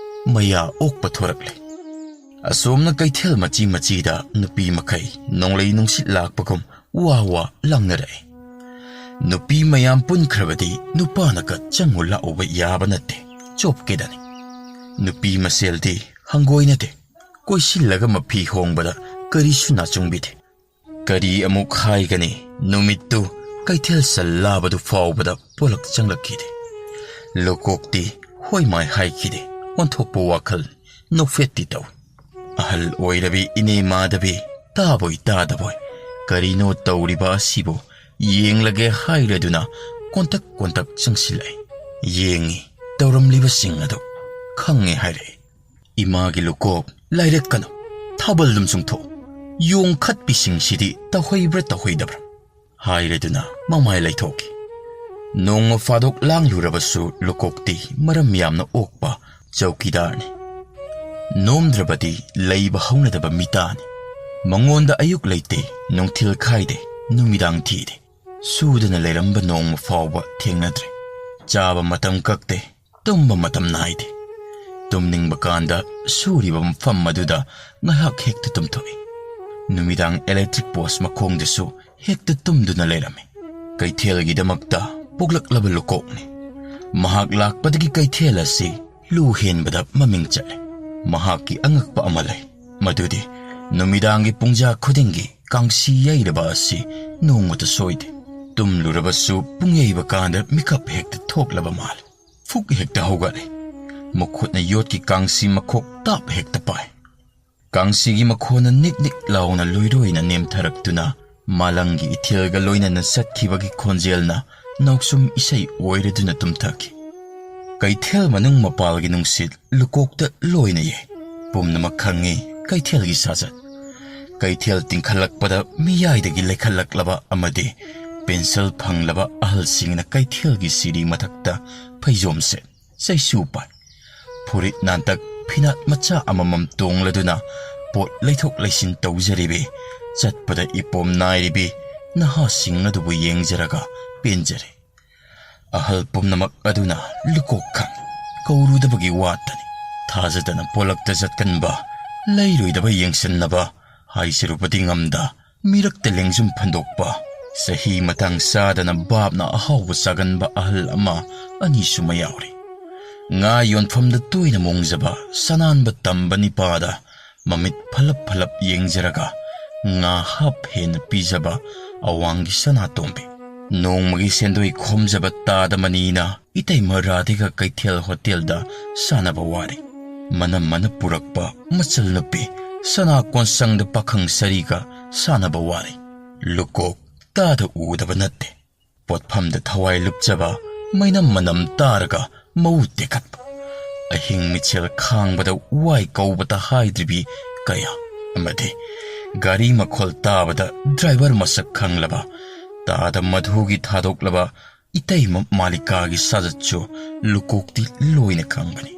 ꯃꯌꯥ ꯑꯣꯛꯄ ꯊꯣꯔꯛꯂꯦ꯫ ꯑꯁꯣꯝꯅ ꯀꯩꯊꯦꯜ ꯃꯆꯤ ꯃꯆꯤꯗ ꯅꯨꯄꯤ ꯃꯈꯩ ꯅꯣꯡꯂꯩ ꯅꯨꯡꯁꯤꯠ ꯂꯥꯛꯄꯒꯨꯝ ꯋꯥ ꯋꯥ ꯂꯥꯡꯅꯔꯛꯏ꯫ ꯅꯨꯄꯤ ꯃꯌꯥꯝ ꯄꯨꯟꯈ꯭ꯔꯕꯗꯤ ꯅꯨꯄꯥꯅꯒ ꯆꯪꯉꯨ ꯂꯥꯛꯎꯕ ꯌꯥꯕ ꯅꯠꯇꯦ, ꯆꯣꯞꯀꯦꯗꯅꯤ꯫ ꯅꯨꯄꯤ ꯃꯁꯦꯜꯗꯤ ꯍꯪꯒꯣꯏꯅꯗꯦ, ꯀꯣꯏꯁꯤꯜꯂꯒ ꯃꯐꯤ ꯍꯣꯡꯕꯗ ꯀꯔꯤꯁꯨ ꯅꯥꯆꯨꯡꯕꯤꯗꯦ꯫ ꯀꯔꯤ ꯑꯃꯨꯛ ꯍꯥꯏꯒꯅꯤ, ꯅꯨꯃꯤꯠꯇꯨ ꯀꯩꯊꯦꯜ ꯁꯜ ꯂꯥꯕꯗꯨ ꯐꯥꯎꯕꯗ ꯄꯣꯂꯛ ꯆꯪꯂꯛꯈꯤꯗꯦ꯫ ꯂꯨꯀꯣꯛꯇꯤ ꯍꯣꯏ ꯃꯥꯏ ꯍꯥꯏꯈꯤꯗꯦ, ꯑꯣꯟꯊꯣꯛꯄ ꯋꯥꯈꯜ ꯅꯣꯛꯐꯦꯠꯇꯤ ꯇꯧꯏ꯫ ꯑꯍꯜ ꯑꯣꯏꯔꯕꯤ ꯏꯅꯦ ꯃꯥꯙꯕꯤ ꯇꯥꯕꯣꯏ ꯇꯥꯗꯕꯣꯏ, "ꯀꯔꯤꯅꯣ ꯇꯧꯔꯤꯕ ꯑꯁꯤꯕꯨ?" ꯌꯦꯡꯂꯒꯦ ꯍꯥꯏꯔꯗꯨꯅ ꯀꯣꯟꯇꯛ ꯀꯣꯟꯇꯛ ꯆꯪꯁꯤꯜꯂꯛꯏ꯫ ꯌꯦꯡꯉꯤ, ꯇꯧꯔꯝꯂꯤꯕꯁꯤꯡ ꯑꯗꯨ ꯈꯪꯉꯦ ꯍꯥꯏꯔꯛꯏ꯫ "ꯏꯃꯥꯒꯤ ꯂꯨꯀꯣꯛ, ꯂꯥꯏꯔꯛꯀꯅꯨ, ꯊꯥꯕꯜꯗꯨꯝ ꯆꯨꯡꯊꯣꯛꯎ꯫ ꯌꯣꯡ ꯈꯠꯄꯤꯁꯤꯡꯁꯤꯗꯤ ꯇꯧꯍꯩꯕ꯭ꯔꯥ ꯇꯧꯍꯩꯗꯕ꯭ꯔꯥ?" ꯍꯥꯏꯔꯗꯨꯅ ꯃꯃꯥꯏ ꯂꯩꯊꯣꯛꯈꯤ꯫ ꯅꯣꯡꯃ ꯐꯥꯗꯣꯛ ꯂꯥꯡꯂꯨꯔꯕꯁꯨ ꯂꯨꯀꯣꯛꯇꯤ ꯃꯔꯝ ꯌꯥꯝꯅ ꯑꯣꯛꯄ ꯆꯧꯀꯤꯗꯥꯔꯅꯤ꯫ ꯅꯣꯝꯗ꯭ꯔꯕꯗꯤ ꯂꯩꯕ ꯍꯧꯅꯗꯕ ꯃꯤꯇꯥꯅꯤ꯫ ꯃꯉꯣꯟꯗ ꯑꯌꯨꯛ ꯂꯩꯇꯦ, ꯅꯨꯡꯊꯤꯜ ꯈꯥꯏꯗꯦ, ꯅꯨꯃꯤꯗꯥꯡ ꯊꯤꯗꯦ꯫ ꯁꯨꯗꯅ ꯂꯩꯔꯝꯕ ꯅꯣꯡꯃ ꯐꯥꯎꯕ ꯊꯦꯡꯅꯗ꯭ꯔꯦ꯫ ꯆꯥꯕ ꯃꯇꯝ ꯀꯛꯇꯦ, ꯇꯨꯝꯕ ꯃꯇꯝ ꯅꯥꯏꯗꯦ꯫ ꯇꯨꯝꯅꯤꯡꯕ ꯀꯥꯟꯗ ꯁꯨꯔꯤꯕ ꯃꯐꯝ ꯑꯗꯨꯗ ꯉꯥꯏꯍꯥꯛ ꯍꯦꯛꯇ ꯇꯨꯝꯊꯣꯛꯏ꯫ ꯅꯨꯃꯤꯗꯥꯡ electric post ꯃꯈꯣꯡꯗꯁꯨ ꯍꯦꯛꯇ ꯇꯨꯝꯗꯨꯅ ꯂꯩꯔꯝꯃꯤ꯫ ꯀꯩꯊꯦꯜꯒꯤꯗꯃꯛꯇ ꯄꯣꯛꯂꯛꯂꯕ ꯂꯨꯀꯣꯛꯅꯤ꯫ ꯃꯍꯥꯛ ꯂꯥꯛꯄꯗꯒꯤ ꯀꯩꯊꯦꯜ ꯑꯁꯤ ꯂꯨ ꯍꯦꯟꯕꯗ ꯃꯃꯤꯡ ꯆꯠꯂꯦ꯫ ꯃꯍꯥꯛꯀꯤ ꯑꯉꯛꯄ ꯑꯃ ꯂꯩ, ꯃꯗꯨꯗꯤ ꯅꯨꯃꯤꯗꯥꯡꯒꯤ ꯄꯨꯡꯖꯥ ꯈꯨꯗꯤꯡꯒꯤ ꯀꯥꯡꯁꯤ ꯌꯩꯔꯕ ꯑꯁꯤ ꯅꯣꯡꯃꯇ ꯁꯣꯏꯗꯦ꯫ ꯇꯨꯝꯂꯨꯔꯕꯁꯨ ꯄꯨꯡ ꯌꯩꯕ ꯀꯥꯟꯗ ꯃꯤꯀꯞ ꯍꯦꯛꯇ ꯊꯣꯛꯂꯕ ꯃꯥꯜꯂꯦ꯫ ꯐꯨꯛ ꯍꯦꯛꯇ ꯍꯧꯒꯠꯂꯦ꯫ ꯃꯈꯨꯠꯅ ꯌꯣꯠꯀꯤ ꯀꯥꯡꯁꯤ ꯃꯈꯣꯛ ꯇꯥꯞ ꯍꯦꯛꯇ ꯄꯥꯏ꯫ ꯀꯥꯡꯁꯤꯒꯤ ꯃꯈꯣꯟꯅ ꯅꯤꯛ ꯅꯤꯛ ꯂꯥꯎꯅ ꯂꯣꯏꯔꯣꯏꯅ ꯅꯦꯝꯊꯔꯛꯇꯨꯅ ꯃꯥꯂꯪꯒꯤ ꯏꯊꯤꯜꯒ ꯂꯣꯏꯅꯅ ꯆꯠꯈꯤꯕꯒꯤ ꯈꯣꯟꯖꯦꯜꯅ ꯅꯥꯎꯁꯨꯝ ꯏꯁꯩ ꯑꯣꯏꯔꯗꯨꯅ ꯇꯨꯝꯊꯈꯤ꯫ ꯀꯩꯊꯦꯜ ꯃꯅꯨꯡ ꯃꯄꯥꯜꯒꯤ ꯅꯨꯡꯁꯤꯠ ꯂꯨꯀꯣꯛꯇ ꯂꯣꯏꯅ ꯌꯩ꯫ ꯄꯨꯝꯅꯃꯛ ꯈꯪꯉꯤ ꯀꯩꯊꯦꯜꯒꯤ ꯁꯥꯖꯠ꯫ ꯀꯩꯊꯦꯜ ꯇꯤꯡꯈꯠꯂꯛꯄꯗ ꯃꯤꯌꯥꯏꯗꯒꯤ ꯂꯩꯈꯠꯂꯛꯂꯕ ꯑꯃꯗꯤ ꯄꯦꯟꯁꯤꯜ ꯐꯪꯂꯕ ꯑꯍꯜꯁꯤꯡꯅ ꯀꯩꯊꯦꯜꯒꯤ ꯁꯤꯔꯤ ꯃꯊꯛꯇ ꯐꯩꯖꯣꯝ ꯁꯦꯠ, ꯆꯩꯁꯨ ꯄꯥꯏ, ꯐꯨꯔꯤꯠ ꯅꯥꯟꯇꯛ ꯐꯤꯅꯥꯠ ꯃꯆꯥ ꯑꯃꯃꯝ ꯇꯣꯡꯂꯗꯨꯅ ꯄꯣꯠ ꯂꯩꯊꯣꯛ ꯂꯩꯁꯤꯟ ꯇꯧꯖꯔꯤꯕꯤ, ꯆꯠꯄꯗ ꯏꯄꯣꯝ ꯅꯥꯏꯔꯤꯕꯤ ꯅꯍꯥꯁꯤꯡ ꯑꯗꯨꯕꯨ ꯌꯦꯡꯖꯔꯒ ꯄꯦꯟꯖꯔꯦ꯫ ꯑꯍꯜ ꯄꯨꯝꯅꯃꯛ ꯑꯗꯨꯅ ꯂꯨꯀꯣꯛ ꯈꯪꯏ꯫ ꯀꯧꯔꯨꯗꯕꯒꯤ ꯋꯥꯇꯅꯤ꯫ ꯊꯥꯖꯗꯅ ꯄꯣꯂꯛꯇ ꯆꯠꯀꯟꯕ, ꯂꯩꯔꯣꯏꯗꯕ ꯌꯦꯡꯁꯤꯟꯅꯕ, ꯍꯥꯏꯖꯔꯨꯕꯗꯤ ꯉꯝꯗ, ꯃꯤꯔꯛꯇ ꯂꯦꯡꯖꯨꯝ ꯐꯟꯗꯣꯛꯄ, ꯆꯍꯤ ꯃꯇꯥꯡ ꯆꯥꯗꯅ ꯚꯥꯞꯅ ꯑꯍꯥꯎꯕ ꯆꯥꯒꯟꯕ ꯑꯍꯜ ꯑꯃ ꯑꯅꯤꯁꯨ ꯃꯌꯥꯎꯔꯤ꯫ ꯉꯥ ꯌꯣꯟꯐꯝꯗ ꯇꯣꯏꯅ ꯃꯣꯡꯖꯕ ꯁꯅꯥꯟꯕ ꯇꯝꯕ ꯅꯤꯄꯥꯗ ꯃꯃꯤꯠ ꯐꯂꯞ ꯐꯂꯞ ꯌꯦꯡꯖꯔꯒ ꯉꯥ ꯍꯥꯞ ꯍꯦꯟꯅ ꯄꯤꯖꯕ ꯑꯋꯥꯡꯒꯤ ꯁꯅꯥꯇꯣꯝꯕꯤ꯫ ꯅꯣꯡꯃꯒꯤ ꯁꯦꯟꯗꯣꯏ ꯈꯣꯝꯖꯕ ꯇꯥꯗ ꯃꯅꯤꯅ ꯏꯇꯩꯃ ꯔꯥꯙꯤꯒ ꯀꯩꯊꯦꯜ ꯍꯣꯇꯦꯜꯗ ꯁꯥꯟꯅꯕ ꯋꯥꯔꯤ꯫ ꯃꯅꯝ ꯃꯅ ꯄꯨꯔꯛꯄ ꯃꯆꯜ ꯅꯨꯄꯤ ꯁꯅꯥ ꯀꯣꯟꯁꯪꯗ ꯄꯥꯈꯪ ꯁꯔꯤꯒ ꯁꯥꯟꯅꯕ ꯋꯥꯔꯤ꯫ ꯂꯨꯀꯣꯛ ꯇꯥꯗ ꯎꯗꯕ ꯅꯠꯇꯦ꯫ ꯄꯣꯠꯐꯝꯗ ꯊꯋꯥꯏ ꯂꯨꯞꯆꯕ, ꯃꯩꯅꯝ ꯃꯅꯝ ꯇꯥꯔꯒ ꯃꯎ ꯇꯦꯛꯈꯠꯄ, ꯑꯍꯤꯡ ꯃꯤꯠꯁꯦꯜ ꯈꯥꯡꯕꯗ ꯋꯥꯏ ꯀꯧꯕꯇ ꯍꯥꯏꯗ꯭ꯔꯤꯕꯤ ꯀꯌꯥ, ꯑꯃꯗꯤ ꯒꯥꯔꯤ ꯃꯈꯣꯜ ꯇꯥꯕꯗ ꯗ꯭ꯔꯥꯏꯚꯔ ꯃꯁꯛ ꯈꯪꯂꯕ, ꯇꯥꯗ ꯃꯙꯨꯒꯤ ꯊꯥꯗꯣꯛꯂꯕ ꯏꯇꯩꯃ ꯃꯥꯂꯤꯀꯥꯒꯤ ꯁꯥꯖꯠꯁꯨ ꯂꯨꯀꯣꯛꯇꯤ ꯂꯣꯏꯅ ꯈꯪꯕꯅꯤ꯫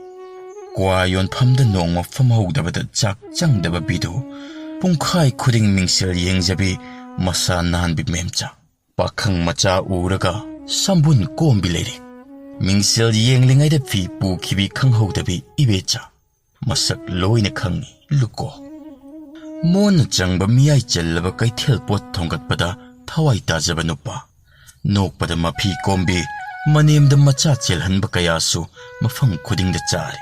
ꯀ꯭ꯋꯥ ꯌꯣꯟꯐꯝꯗ ꯅꯣꯡꯃ ꯐꯝꯍꯧꯗꯕꯗ ꯆꯥꯛ ꯆꯪꯗꯕ ꯕꯤꯗꯨ, ꯄꯨꯡꯈꯥꯏ ꯈꯨꯗꯤꯡ ꯃꯤꯡꯁꯦꯜ ꯌꯦꯡꯖꯕꯤ ꯃꯁꯥ ꯅꯥꯟꯕꯤ ꯃꯦꯝꯆꯥ, ꯄꯥꯈꯪ ꯃꯆꯥ ꯎꯔꯒ ꯁꯝꯕꯨꯟ ꯀꯣꯝꯕꯤ ꯂꯩꯔꯦ꯫ ꯃꯤꯡꯁꯦꯜ ꯌꯦꯡꯂꯤꯉꯩꯗ ꯐꯤ ꯄꯨꯈꯤꯕꯤ ꯈꯪꯍꯧꯗꯕꯤ ꯏꯕꯦꯆꯥ꯫ ꯃꯁꯛ ꯂꯣꯏꯅ ꯈꯪꯏ ꯂꯨꯀꯣ꯫ ꯃꯣꯟꯅ ꯆꯪꯕ ꯃꯤꯌꯥꯏ ꯆꯜꯂꯕ ꯀꯩꯊꯦꯜ ꯄꯣꯠ ꯊꯣꯡꯒꯠꯄꯗ ꯊꯋꯥꯏ ꯇꯥꯖꯕ ꯅꯨꯄꯥ꯫ ꯅꯣꯛꯄꯗ ꯃꯐꯤ ꯀꯣꯝꯕꯤ, ꯃꯅꯦꯝꯗ ꯃꯆꯥ ꯆꯦꯜꯍꯟꯕ ꯀꯌꯥꯁꯨ ꯃꯐꯝ ꯈꯨꯗꯤꯡꯗ ꯆꯥꯔꯤ꯫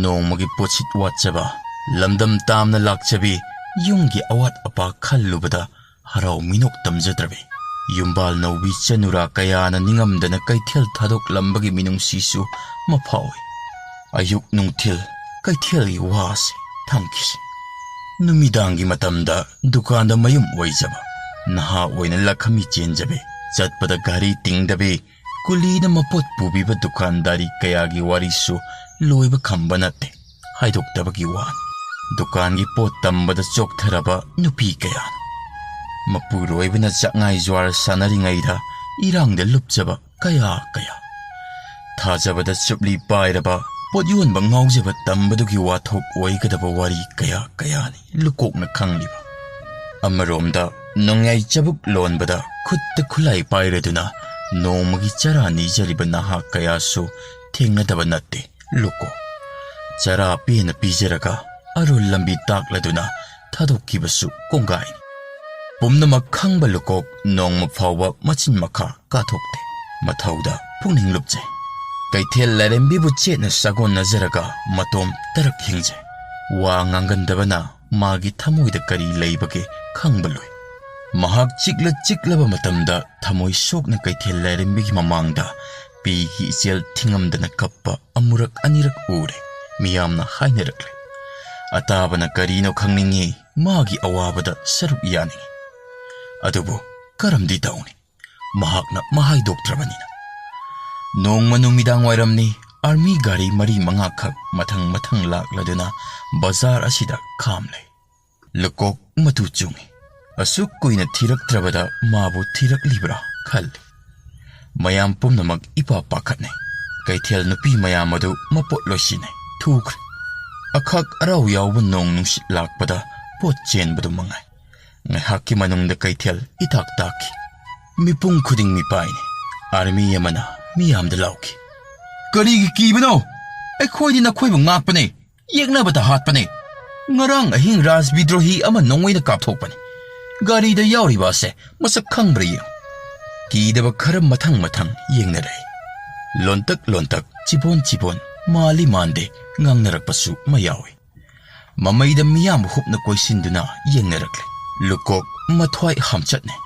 ꯅꯣꯡꯃꯒꯤ ꯄꯣꯠꯁꯤꯠ ꯋꯥꯠꯆꯕ, ꯂꯝꯗꯝ ꯇꯥꯝꯅ ꯂꯥꯛꯆꯕꯤ, ꯌꯨꯝꯒꯤ ꯑꯋꯥꯠ ꯑꯄꯥ ꯈꯜꯂꯨꯕꯗ ꯍꯔꯥꯎ ꯃꯤꯅꯣꯛ ꯇꯝꯖꯗ꯭ꯔꯕꯤ꯫ ꯌꯨꯝꯕꯥꯜ ꯅꯧꯕꯤ ꯆꯅꯨꯔꯥ ꯀꯌꯥꯅ ꯅꯤꯡꯉꯝꯗꯅ ꯀꯩꯊꯦꯜ ꯊꯥꯗꯣꯛꯂꯝꯕꯒꯤ ꯃꯤꯅꯨꯡꯁꯤꯁꯨ ꯃꯐꯥꯎꯏ꯫ ꯑꯌꯨꯛ ꯅꯨꯡꯊꯤꯜ ꯀꯩꯊꯦꯜꯒꯤ ꯋꯥꯁꯤ ꯊꯝꯈꯤꯁꯤ꯫ ꯅꯨꯃꯤꯗꯥꯡꯒꯤ ꯃꯇꯝꯗ ꯗꯨꯀꯥꯟꯗ ꯃꯌꯨꯝ ꯑꯣꯏꯖꯕ, ꯅꯍꯥ ꯑꯣꯏꯅ ꯂꯈꯃꯤ ꯆꯦꯟꯖꯕꯤ, ꯆꯠꯄꯗ ꯘꯔꯤ ꯇꯤꯡꯗꯕꯤ, ꯀꯨꯂꯤꯅ ꯃꯄꯣꯠ ꯄꯨꯕꯤꯕ ꯗꯨꯀꯥꯟꯗꯥꯔꯤ ꯀꯌꯥꯒꯤ ꯋꯥꯔꯤꯁꯨ ꯂꯣꯏꯕ ꯈꯝꯕ ꯅꯠꯇꯦ꯫ ꯍꯥꯏꯗꯣꯛꯇꯕꯒꯤ ꯋꯥꯅꯤ꯫ ꯗꯨꯀꯥꯟꯒꯤ ꯄꯣꯠ ꯇꯝꯕꯗ ꯆꯣꯛꯊꯔꯕ ꯅꯨꯄꯤ ꯀꯌꯥꯅ, ꯃꯄꯨꯔꯣꯏꯕꯅ ꯆꯥꯛꯉꯥꯏ ꯖ꯭ꯋꯥꯔ ꯁꯥꯟꯅꯔꯤꯉꯩꯗ ꯏꯔꯥꯡꯗ ꯂꯨꯞꯆꯕ ꯀꯌꯥ ꯀꯌꯥ, ꯊꯥꯖꯕꯗ ꯆꯨꯞꯂꯤ ꯄꯥꯏꯔꯕ ꯄꯣꯠ ꯌꯣꯟꯕ ꯉꯥꯎꯖꯕ ꯇꯝꯕꯗꯨꯒꯤ ꯋꯥꯊꯣꯛ ꯑꯣꯏꯒꯗꯕ ꯋꯥꯔꯤ ꯀꯌꯥ ꯀꯌꯥꯅꯤ ꯂꯨꯀꯣꯛꯅ ꯈꯪꯂꯤꯕ꯫ ꯑꯃꯔꯣꯝꯗ ꯅꯣꯡꯌꯥꯏ ꯆꯕꯨꯛ ꯂꯣꯟꯕꯗ ꯈꯨꯠꯇ ꯈꯨꯠꯂꯥꯏ ꯄꯥꯏꯔꯗꯨꯅ ꯅꯣꯡꯃꯒꯤ ꯆꯔꯥ ꯅꯤꯖꯔꯤꯕ ꯅꯍꯥ ꯀꯌꯥꯁꯨ ꯊꯦꯡꯅꯗꯕ ꯅꯠꯇꯦ ꯂꯨꯀꯣꯛ꯫ ꯆꯔꯥ ꯄꯦꯟꯅ ꯄꯤꯖꯔꯒ ꯑꯔꯣꯜ ꯂꯝꯕꯤ ꯇꯥꯛꯂꯗꯨꯅ ꯊꯥꯗꯣꯛꯈꯤꯕꯁꯨ ꯀꯣꯡꯒꯥꯏꯅꯤ꯫ ꯄꯨꯝꯅꯃꯛ ꯈꯪꯕ ꯂꯨꯀꯣꯛ ꯅꯣꯡꯃ ꯐꯥꯎꯕ ꯃꯆꯤꯟ ꯃꯈꯥ ꯀꯥꯊꯣꯛꯇꯦ꯫ ꯃꯊꯧꯗ ꯄꯨꯛꯅꯤꯡ ꯂꯨꯞꯆꯩ꯫ ꯀꯩꯊꯦꯜ ꯂꯥꯏꯔꯦꯝꯕꯤꯕꯨ ꯆꯦꯠꯅ ꯁꯥꯒꯣꯟꯅꯖꯔꯒ ꯃꯇꯣꯝ ꯇꯔꯛ ꯍꯤꯡꯖꯩ꯫ ꯋꯥ ꯉꯥꯡꯒꯟꯗꯕꯅ ꯃꯥꯒꯤ ꯊꯃꯣꯏꯗ ꯀꯔꯤ ꯂꯩꯕꯒꯦ ꯈꯪꯕ ꯂꯣꯏ꯫ ꯃꯍꯥꯛ ꯆꯤꯛꯂ ꯆꯤꯛꯂꯕ ꯃꯇꯝꯗ ꯊꯃꯣꯏ ꯁꯣꯛꯅ ꯀꯩꯊꯦꯜ ꯂꯥꯏꯔꯦꯝꯕꯤꯒꯤ ꯃꯃꯥꯡꯗ ꯄꯤꯒꯤ ꯏꯆꯦꯜ ꯊꯤꯡꯉꯝꯗꯅ ꯀꯞꯄ ꯑꯃꯨꯔꯛ ꯑꯅꯤꯔꯛ ꯎꯔꯦ꯫ ꯃꯤꯌꯥꯝꯅ ꯍꯥꯏꯅꯔꯛꯂꯦ꯫ ꯑꯇꯥꯕꯅ ꯀꯔꯤꯅꯣ ꯈꯪꯅꯤꯡꯉꯤ, ꯃꯥꯒꯤ ꯑꯋꯥꯕꯗ ꯁꯔꯨꯛ ꯌꯥꯅꯤꯡꯉꯤ꯫ ꯑꯗꯨꯕꯨ ꯀꯔꯝꯗꯤ ꯇꯧꯅꯤ? ꯃꯍꯥꯛꯅ ꯃꯍꯥꯏꯗꯣꯛꯇ꯭ꯔꯕꯅꯤꯅ꯫ ꯅꯣꯡꯃ ꯅꯨꯃꯤꯗꯥꯡ ꯋꯥꯏꯔꯝꯅꯤ, ꯑꯥꯔꯃꯤ ꯒꯥꯔꯤ ꯃꯔꯤ ꯃꯉꯥꯈꯛ ꯃꯊꯪ ꯃꯊꯪ ꯂꯥꯛꯂꯗꯨꯅ ꯕꯖꯥꯔ ꯑꯁꯤꯗ ꯈꯥꯝꯂꯦ꯫ ꯂꯨꯀꯣꯛ ꯃꯇꯨ ꯆꯨꯡꯉꯤ꯫ ꯑꯁꯨꯛ ꯀꯨꯏꯅ ꯊꯤꯔꯛꯇ꯭ꯔꯕꯗ ꯃꯥꯕꯨ ꯊꯤꯔꯛꯂꯤꯕ꯭ꯔꯥ ꯈꯜꯂꯤ꯫ ꯃꯌꯥꯝ ꯄꯨꯝꯅꯃꯛ ꯏꯄꯥ ꯄꯥꯈꯠꯅꯩ꯫ ꯀꯩꯊꯦꯜ ꯅꯨꯄꯤ ꯃꯌꯥꯝ ꯑꯗꯨ ꯃꯄꯣꯠ ꯂꯣꯏꯁꯤꯟꯅꯩ꯫ ꯊꯨꯈ꯭ꯔꯦ꯫ ꯑꯈꯥꯛ ꯑꯔꯥꯎ ꯌꯥꯎꯕ ꯅꯣꯡ ꯅꯨꯡꯁꯤꯠ ꯂꯥꯛꯄꯗ ꯄꯣꯠ ꯆꯦꯟꯕꯗꯨ ꯃꯉꯥꯏ꯫ ꯉꯥꯏꯍꯥꯛꯀꯤ ꯃꯅꯨꯡꯗ ꯀꯩꯊꯦꯜ ꯏꯇꯥꯛ ꯇꯥꯛꯈꯤ꯫ ꯃꯤꯄꯨꯝ ꯈꯨꯗꯤꯡ ꯃꯤꯄꯥꯏꯅꯤ꯫ ꯑꯥꯔꯃꯤ ꯑꯃꯅ ꯃꯤꯌꯥꯝꯗ ꯂꯥꯎꯈꯤ, "ꯀꯔꯤꯒꯤ ꯀꯤꯕꯅꯣ? ꯑꯩꯈꯣꯏꯗꯤ ꯅꯈꯣꯏꯕꯨ ꯉꯥꯛꯄꯅꯦ, ꯌꯦꯛꯅꯕꯗ ꯍꯥꯠꯄꯅꯦ꯫ ꯉꯔꯥꯡ ꯑꯍꯤꯡ ꯔꯥꯖꯕꯤꯗ꯭ꯔꯣꯍꯤ ꯑꯃ ꯅꯣꯡꯃꯩꯅ ꯀꯥꯞꯊꯣꯛꯄꯅꯤ꯫ ꯒꯥꯔꯤꯗ ꯌꯥꯎꯔꯤꯕ ꯑꯁꯦ ꯃꯁꯛ ꯈꯪꯕ꯭ꯔꯥ ꯌꯦꯡꯉꯨ꯫" ꯀꯤꯗꯕ ꯈꯔ ꯃꯊꯪ ꯃꯊꯪ ꯌꯦꯡꯅꯔꯛꯏ꯫ ꯂꯣꯟꯇꯛ ꯂꯣꯟꯇꯛ, ꯆꯤꯕꯣꯟ ꯆꯤꯕꯣꯟ, ꯃꯥꯜꯂꯤ ꯃꯥꯟꯗꯦ ꯉꯥꯡꯅꯔꯛꯄꯁꯨ ꯑꯃ ꯌꯥꯎꯏ꯫ ꯃꯃꯩꯗ ꯃꯤꯌꯥꯝ ꯍꯨꯞꯅ ꯀꯣꯏꯁꯤꯟꯗꯨꯅ ꯌꯦꯡꯅꯔꯛꯂꯦ꯫ ꯂꯨꯀꯣꯛ ꯃꯊ꯭ꯋꯥꯏ ꯍꯥꯝꯆꯠꯅꯩ꯫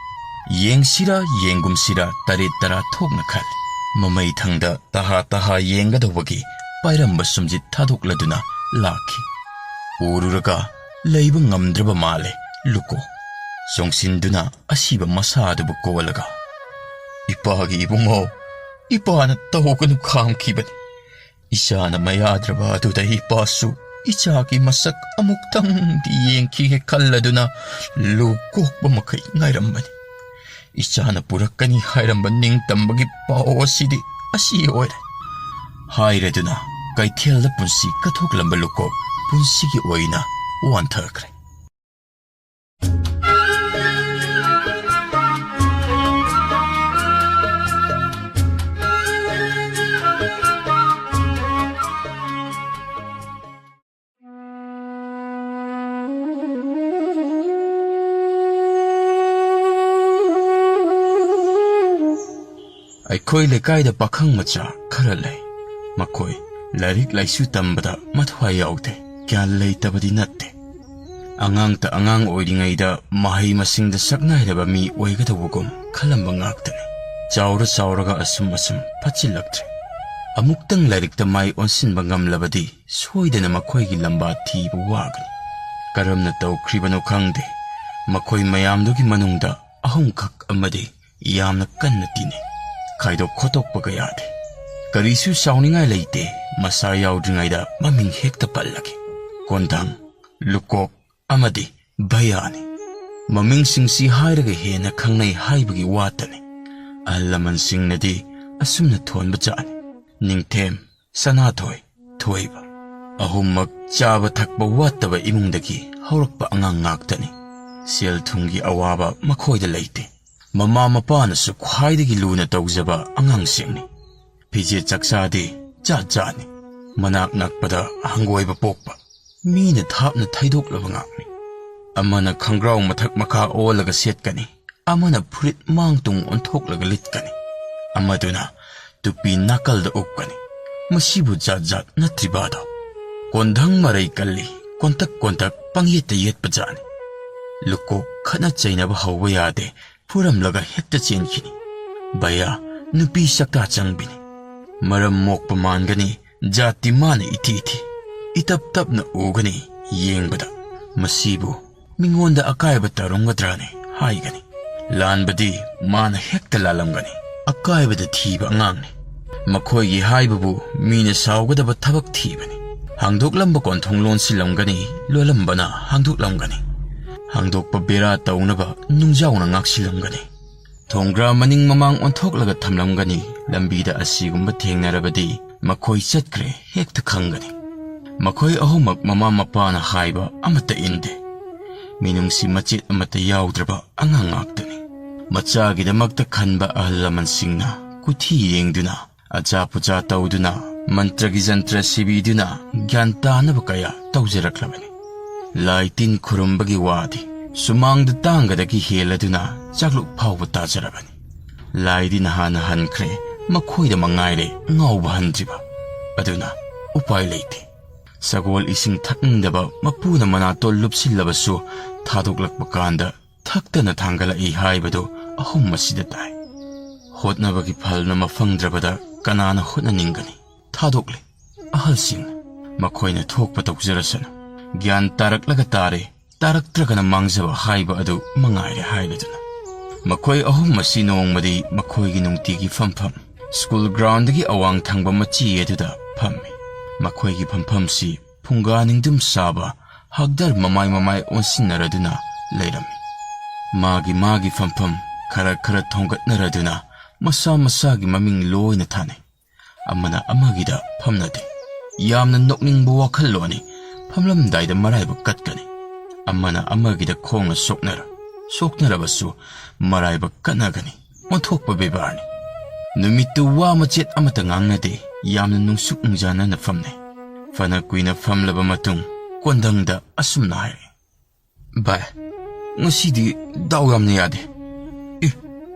ꯌꯦꯡꯁꯤꯔꯥ ꯌꯦꯡꯒꯨꯝꯁꯤꯔꯥ ꯇꯔꯦꯠ ꯇꯔꯥ ꯊꯣꯛꯅ ꯈꯜꯂꯤ꯫ ꯃꯃꯩ ꯊꯪꯗ ꯇꯍꯥ ꯇꯍꯥ ꯌꯦꯡꯒꯗꯧꯕꯒꯤ ꯄꯥꯏꯔꯝꯕ ꯁꯨꯝꯖꯤꯠ ꯊꯥꯗꯣꯛꯂꯗꯨꯅ ꯂꯥꯛꯈꯤ꯫ ꯎꯔꯨꯔꯒ ꯂꯩꯕ ꯉꯝꯗ꯭ꯔꯕ ꯃꯥꯜꯂꯦ ꯂꯨꯀꯣꯛ꯫ ꯆꯣꯡꯁꯤꯟꯗꯨꯅ ꯑꯁꯤꯕ ꯃꯁꯥ ꯑꯗꯨꯕꯨ ꯀꯣꯜꯂꯒ, "ꯏꯄꯥꯒꯤ ꯏꯕꯨꯡꯉꯣ, ꯏꯄꯥꯅ ꯇꯧꯒꯅꯨ ꯈꯥꯝꯈꯤꯕꯅꯤ꯫ ꯏꯆꯥꯅ ꯃꯌꯥꯗ꯭ꯔꯕ ꯑꯗꯨꯗ ꯏꯄꯥꯁꯨ ꯏꯆꯥꯒꯤ ꯃꯁꯛ ꯑꯃꯨꯛꯇꯪꯗꯤ ꯌꯦꯡꯈꯤꯒꯦ ꯈꯜꯂꯗꯨꯅ ꯂꯨ ꯀꯣꯛꯄ ꯃꯈꯩ ꯉꯥꯏꯔꯝꯕꯅꯤ꯫ ꯏꯆꯥꯅ ꯄꯨꯔꯛꯀꯅꯤ ꯍꯥꯏꯔꯝꯕ ꯅꯤꯡꯇꯝꯕꯒꯤ ꯄꯥꯎ ꯑꯁꯤꯗꯤ ꯑꯁꯤ ꯑꯣꯏꯔꯦ," ꯍꯥꯏꯔꯗꯨꯅ ꯀꯩꯊꯦꯜꯗ ꯄꯨꯟꯁꯤ ꯀꯠꯊꯣꯛꯂꯝꯕ ꯂꯨꯀꯣꯛ ꯄꯨꯟꯁꯤꯒꯤ ꯑꯣꯏꯅ ꯋꯥꯟꯊꯈ꯭ꯔꯦ꯫ ꯑꯩꯈꯣꯏ ꯂꯩꯀꯥꯏꯗ ꯄꯥꯈꯪ ꯃꯆꯥ ꯈꯔ ꯂꯩ꯫ ꯃꯈꯣꯏ ꯂꯥꯏꯔꯤꯛ ꯂꯥꯏꯁꯨ ꯇꯝꯕꯗ ꯃꯊ꯭ꯋꯥꯏ ꯌꯥꯎꯗꯦ, ꯒ꯭ꯌꯥꯟ ꯂꯩꯇꯕꯗꯤ ꯅꯠꯇꯦ꯫ ꯑꯉꯥꯡꯇ ꯑꯉꯥꯡ ꯑꯣꯏꯔꯤꯉꯩꯗ ꯃꯍꯩ ꯃꯁꯤꯡꯗ ꯁꯛꯅꯥꯏꯔꯕ ꯃꯤ ꯑꯣꯏꯒꯗꯧꯕꯒꯨꯝ ꯈꯜꯂꯝꯕ ꯉꯥꯛꯇꯅꯤ꯫ ꯆꯥꯎꯔ ꯆꯥꯎꯔꯒ ꯑꯁꯨꯝ ꯑꯁꯨꯝ ꯐꯠꯆꯤꯜꯂꯛꯇ꯭ꯔꯦ꯫ ꯑꯃꯨꯛꯇꯪ ꯂꯥꯏꯔꯤꯛꯇ ꯃꯥꯏ ꯑꯣꯟꯁꯤꯟꯕ ꯉꯝꯂꯕꯗꯤ ꯁꯣꯏꯗꯅ ꯃꯈꯣꯏꯒꯤ ꯂꯝꯕꯥ ꯊꯤꯕ ꯋꯥꯒꯅꯤ꯫ ꯀꯔꯝꯅ ꯇꯧꯈ꯭ꯔꯤꯕꯅꯣ ꯈꯪꯗꯦ, ꯃꯈꯣꯏ ꯃꯌꯥꯝꯗꯨꯒꯤ ꯃꯅꯨꯡꯗ ꯑꯍꯨꯝꯈꯛ ꯑꯃꯗꯤ ꯌꯥꯝꯅ ꯀꯟꯅ ꯇꯤꯟꯅꯩ꯫ ꯈꯥꯏꯗꯣꯛ ꯈꯣꯠꯇꯣꯛꯄꯒ ꯌꯥꯗꯦ꯫ ꯀꯔꯤꯁꯨ ꯁꯥꯎꯅꯤꯡꯉꯥꯏ ꯂꯩꯇꯦ, ꯃꯁꯥ ꯌꯥꯎꯗ꯭ꯔꯤꯉꯩꯗ ꯃꯃꯤꯡ ꯍꯦꯛꯇ ꯄꯜꯂꯒꯦ꯫ ꯀꯣꯟꯊꯪ, ꯂꯨꯀꯣꯛ ꯑꯃꯗꯤ ꯚꯌꯥꯅꯤ꯫ ꯃꯃꯤꯡꯁꯤꯡꯁꯤ ꯍꯥꯏꯔꯒ ꯍꯦꯟꯅ ꯈꯪꯅꯩ ꯍꯥꯏꯕꯒꯤ ꯋꯥꯇꯅꯤ꯫ ꯑꯍꯜ ꯂꯃꯟꯁꯤꯡꯅꯗꯤ ꯑꯁꯨꯝꯅ ꯊꯣꯟꯕ ꯖꯥꯠꯅꯤ: ꯅꯤꯡꯊꯦꯝ, ꯁꯅꯥꯊꯣꯏ, ꯊꯣꯏꯕ꯫ ꯑꯍꯨꯝꯃꯛ ꯆꯥꯕ ꯊꯛꯄ ꯋꯥꯠꯇꯕ ꯏꯃꯨꯡꯗꯒꯤ ꯍꯧꯔꯛꯄ ꯑꯉꯥꯡ ꯉꯥꯛꯇꯅꯤ꯫ ꯁꯦꯜ ꯊꯨꯝꯒꯤ ꯑꯋꯥꯕ ꯃꯈꯣꯏꯗ ꯂꯩꯇꯦ꯫ ꯃꯃꯥ ꯃꯄꯥꯅꯁꯨ ꯈ꯭ꯋꯥꯏꯗꯒꯤ ꯂꯨꯅ ꯇꯧꯖꯕ ꯑꯉꯥꯡꯁꯤꯡꯅꯤ꯫ ꯐꯤꯖꯦꯠ ꯆꯥꯛꯆꯥꯗꯤ ꯖꯥꯠ ꯖꯥꯠꯅꯤ꯫ ꯃꯅꯥꯛ ꯅꯛꯄꯗ ꯍꯪꯒꯣꯏꯕ ꯄꯣꯛꯄ, ꯃꯤꯅ ꯊꯥꯞꯅ ꯊꯩꯗꯣꯛꯂꯕ ꯉꯥꯛꯅꯤ꯫ ꯑꯃꯅ ꯈꯪꯒ꯭ꯔꯥꯎ ꯃꯊꯛ ꯃꯈꯥ ꯑꯣꯜꯂꯒ ꯁꯦꯠꯀꯅꯤ, ꯑꯃꯅ ꯐꯨꯔꯤꯠ ꯃꯥꯡ ꯇꯨꯡ ꯑꯣꯟꯊꯣꯛꯂꯒ ꯂꯤꯠꯀꯅꯤ, ꯑꯃꯗꯨꯅ ꯇꯨꯄꯤ ꯅꯥꯀꯜꯗ ꯎꯞꯀꯅꯤ꯫ ꯃꯁꯤꯕꯨ ꯖꯥꯠ ꯖꯥꯠ ꯅꯠꯇ꯭ꯔꯤꯕꯗꯣ? ꯀꯣꯟꯙꯪ ꯃꯔꯩ ꯀꯜꯂꯤ, ꯀꯣꯟꯇꯛ ꯀꯣꯟꯇꯛ ꯄꯪꯌꯦꯠꯇ ꯌꯦꯠꯄ ꯖꯥꯠꯅꯤ꯫ ꯂꯨꯀꯣꯛ ꯈꯠꯅ ꯆꯩꯅꯕ ꯍꯧꯕ ꯌꯥꯗꯦ, ꯐꯨꯔꯝꯂꯒ ꯍꯦꯛꯇ ꯆꯦꯟꯈꯤꯅꯤ꯫ ꯚꯌꯥ ꯅꯨꯄꯤ ꯁꯛꯇꯥ ꯆꯪꯕꯤꯅꯤ꯫ ꯃꯔꯝ ꯃꯣꯛꯄ ꯃꯥꯟꯒꯅꯤ, ꯖꯥꯇꯤ ꯃꯥꯅ ꯏꯊꯤ ꯏꯊꯤ꯫ ꯏꯇꯞ ꯇꯞꯅ ꯎꯒꯅꯤ, ꯌꯦꯡꯕꯗ ꯃꯁꯤꯕꯨ ꯃꯤꯉꯣꯟꯗ ꯑꯀꯥꯏꯕ ꯇꯥꯔꯝꯒꯗ꯭ꯔꯥꯅꯦ ꯍꯥꯏꯒꯅꯤ꯫ ꯂꯥꯟꯕꯗꯤ ꯃꯥꯅ ꯍꯦꯛꯇ ꯂꯥꯜꯂꯝꯒꯅꯤ꯫ ꯑꯀꯥꯏꯕꯗ ꯊꯤꯕ ꯑꯉꯥꯡꯅꯤ꯫ ꯃꯈꯣꯏꯒꯤ ꯍꯥꯏꯕꯕꯨ ꯃꯤꯅ ꯁꯥꯎꯒꯗꯕ ꯊꯕꯛ ꯊꯤꯕꯅꯤ꯫ ꯍꯥꯡꯗꯣꯛꯂꯝꯕ ꯀꯣꯟꯊꯣꯡ ꯂꯣꯟꯁꯤꯜꯂꯝꯒꯅꯤ, ꯂꯣꯜꯂꯝꯕꯅ ꯍꯥꯡꯗꯣꯛꯂꯝꯒꯅꯤ꯫ ꯍꯥꯡꯗꯣꯛꯄ ꯕꯦꯔꯥ ꯇꯧꯅꯕ ꯅꯨꯡꯖꯥꯎꯅ ꯉꯥꯛꯁꯤꯜꯂꯝꯒꯅꯤ꯫ ꯊꯣꯡꯒ꯭ꯔꯥ ꯃꯅꯤꯡ ꯃꯃꯥꯡ ꯑꯣꯟꯊꯣꯛꯂꯒ ꯊꯝꯂꯝꯒꯅꯤ꯫ ꯂꯝꯕꯤꯗ ꯑꯁꯤꯒꯨꯝꯕ ꯊꯦꯡꯅꯔꯕꯗꯤ ꯃꯈꯣꯏ ꯆꯠꯈ꯭ꯔꯦ ꯍꯦꯛꯇ ꯈꯪꯒꯅꯤ꯫ ꯃꯈꯣꯏ ꯑꯍꯨꯝꯃꯛ ꯃꯃꯥ ꯃꯄꯥꯅ ꯍꯥꯏꯕ ꯑꯃꯠꯇ ꯏꯟꯗꯦ꯫ ꯃꯤꯅꯨꯡꯁꯤ ꯃꯆꯦꯠ ꯑꯃꯠꯇ ꯌꯥꯎꯗ꯭ꯔꯕ ꯑꯉꯥꯡ ꯉꯥꯛꯇꯅꯤ꯫ ꯃꯆꯥꯒꯤꯗꯃꯛꯇ ꯈꯟꯕ ꯑꯍꯜ ꯂꯃꯟꯁꯤꯡꯅ ꯀꯨꯊꯤ ꯌꯦꯡꯗꯨꯅ, ꯑꯆꯥ ꯄꯨꯆꯥ ꯇꯧꯗꯨꯅ, ꯃꯟꯇ꯭ꯔꯒꯤ ꯖꯟꯇ꯭ꯔ ꯁꯤꯕꯤꯗꯨꯅ ꯒ꯭ꯌꯥꯟ ꯇꯥꯅꯕ ꯀꯌꯥ ꯇꯧꯖꯔꯛꯂꯕꯅꯤ꯫ ꯂꯥꯏ ꯇꯤꯟ ꯈꯨꯔꯨꯝꯕꯒꯤ ꯋꯥꯗꯤ ꯁꯨꯃꯥꯡꯗ ꯇꯥꯡꯒꯗꯒꯤ ꯍꯦꯜꯂꯗꯨꯅ ꯆꯥꯛꯂꯨꯛ ꯐꯥꯎꯕ ꯇꯥꯖꯔꯕꯅꯤ꯫ ꯂꯥꯏꯗꯤ ꯅꯍꯥꯟꯅ ꯍꯟꯈ꯭ꯔꯦ, ꯃꯈꯣꯏꯗ ꯃꯉꯥꯏꯔꯦ ꯉꯥꯎꯕ ꯍꯟꯗ꯭ꯔꯤꯕ꯫ ꯑꯗꯨꯅ ꯎꯄꯥꯏ ꯂꯩꯇꯦ꯫ ꯁꯒꯣꯜ ꯏꯁꯤꯡ ꯊꯛꯅꯤꯡꯗꯕ ꯃꯄꯨꯅ ꯃꯅꯥꯇꯣꯟ ꯂꯨꯞꯁꯤꯜꯂꯕꯁꯨ ꯊꯥꯗꯣꯛꯂꯛꯄ ꯀꯥꯟꯗ ꯊꯛꯇꯅ ꯊꯥꯡꯒꯠꯂꯛꯏ ꯍꯥꯏꯕꯗꯨ ꯑꯍꯨꯝ ꯑꯁꯤꯗ ꯇꯥꯏ꯫ ꯍꯣꯠꯅꯕꯒꯤ ꯐꯜꯅ ꯃꯐꯪꯗ꯭ꯔꯕꯗ ꯀꯅꯥꯅ ꯍꯣꯠꯅꯅꯤꯡꯒꯅꯤ? ꯊꯥꯗꯣꯛꯂꯦ ꯑꯍꯜꯁꯤꯡꯅ꯫ ꯃꯈꯣꯏꯅ ꯊꯣꯛꯄ ꯇꯧꯖꯔꯁꯅꯨ꯫ ꯒ꯭ꯌꯥꯟ ꯇꯥꯔꯛꯂꯒ ꯇꯥꯔꯦ, ꯇꯥꯔꯛꯇ꯭ꯔꯒꯅ ꯃꯥꯡꯖꯕ ꯍꯥꯏꯕ ꯑꯗꯨ ꯃꯉꯥꯏꯔꯦ ꯍꯥꯏꯔꯗꯨꯅ꯫ ꯃꯈꯣꯏ ꯑꯍꯨꯝ ꯑꯁꯤ ꯅꯣꯡꯃꯗꯤ ꯃꯈꯣꯏꯒꯤ ꯅꯨꯡꯇꯤꯒꯤ ꯐꯝꯐꯝ, ꯁ꯭ꯀꯨꯜ ꯒ꯭ꯔꯥꯎꯟꯗꯒꯤ ꯑꯋꯥꯡ ꯊꯪꯕ ꯃꯆꯤ ꯑꯗꯨꯗ ꯐꯝꯃꯤ꯫ ꯃꯈꯣꯏꯒꯤ ꯐꯝꯐꯝꯁꯤ ꯐꯨꯡꯒꯥ ꯅꯤꯡꯗꯨꯝ ꯁꯥꯕ ꯍꯛꯗꯔ ꯃꯃꯥꯏ ꯃꯃꯥꯏ ꯑꯣꯟꯁꯤꯟꯅꯔꯗꯨꯅ ꯂꯩꯔꯝꯃꯤ꯫ ꯃꯥꯒꯤ ꯃꯥꯒꯤ ꯐꯝꯐꯝ ꯈꯔ ꯈꯔ ꯊꯣꯡꯒꯠꯅꯔꯗꯨꯅ ꯃꯁꯥ ꯃꯁꯥꯒꯤ ꯃꯃꯤꯡ ꯂꯣꯏꯅ ꯊꯥꯅꯩ꯫ ꯑꯃꯅ ꯑꯃꯒꯤꯗ ꯐꯝꯅꯗꯦ꯫ ꯌꯥꯝꯅ ꯅꯣꯛꯅꯤꯡꯕ ꯋꯥꯈꯜꯂꯣꯟꯅꯤ꯫ ꯐꯝꯂꯝꯗꯥꯏꯗ ꯃꯔꯥꯏꯕꯛ ꯀꯠꯀꯅꯤ꯫ ꯑꯃꯅ ꯑꯃꯒꯤꯗ ꯈꯣꯡꯅ ꯁꯣꯛꯅꯔ, ꯁꯣꯛꯅꯔꯕꯁꯨ ꯃꯔꯥꯏꯕꯛ ꯀꯠꯅꯒꯅꯤ꯫ ꯑꯣꯟꯊꯣꯛꯄ ꯕꯦꯕꯥꯔꯅꯤ꯫ ꯅꯨꯃꯤꯠꯇꯨ ꯋꯥ ꯃꯆꯦꯠ ꯑꯃꯠꯇ ꯉꯥꯡꯅꯗꯦ꯫ ꯌꯥꯝꯅ ꯅꯨꯡꯁꯨꯛ ꯅꯨꯡꯖꯥꯅꯅ ꯐꯝꯅꯩ꯫ ꯐꯅ ꯀꯨꯏꯅ ꯐꯝꯂꯕ ꯃꯇꯨꯡ ꯀꯣꯟꯗꯪꯗ ꯑꯁꯨꯝꯅ ꯍꯥꯏꯔꯛꯏ, "ꯚꯥꯏ, ꯉꯁꯤꯗꯤ ꯗꯥꯎ ꯌꯥꯝꯅ ꯌꯥꯗꯦ꯫ ꯑꯦ,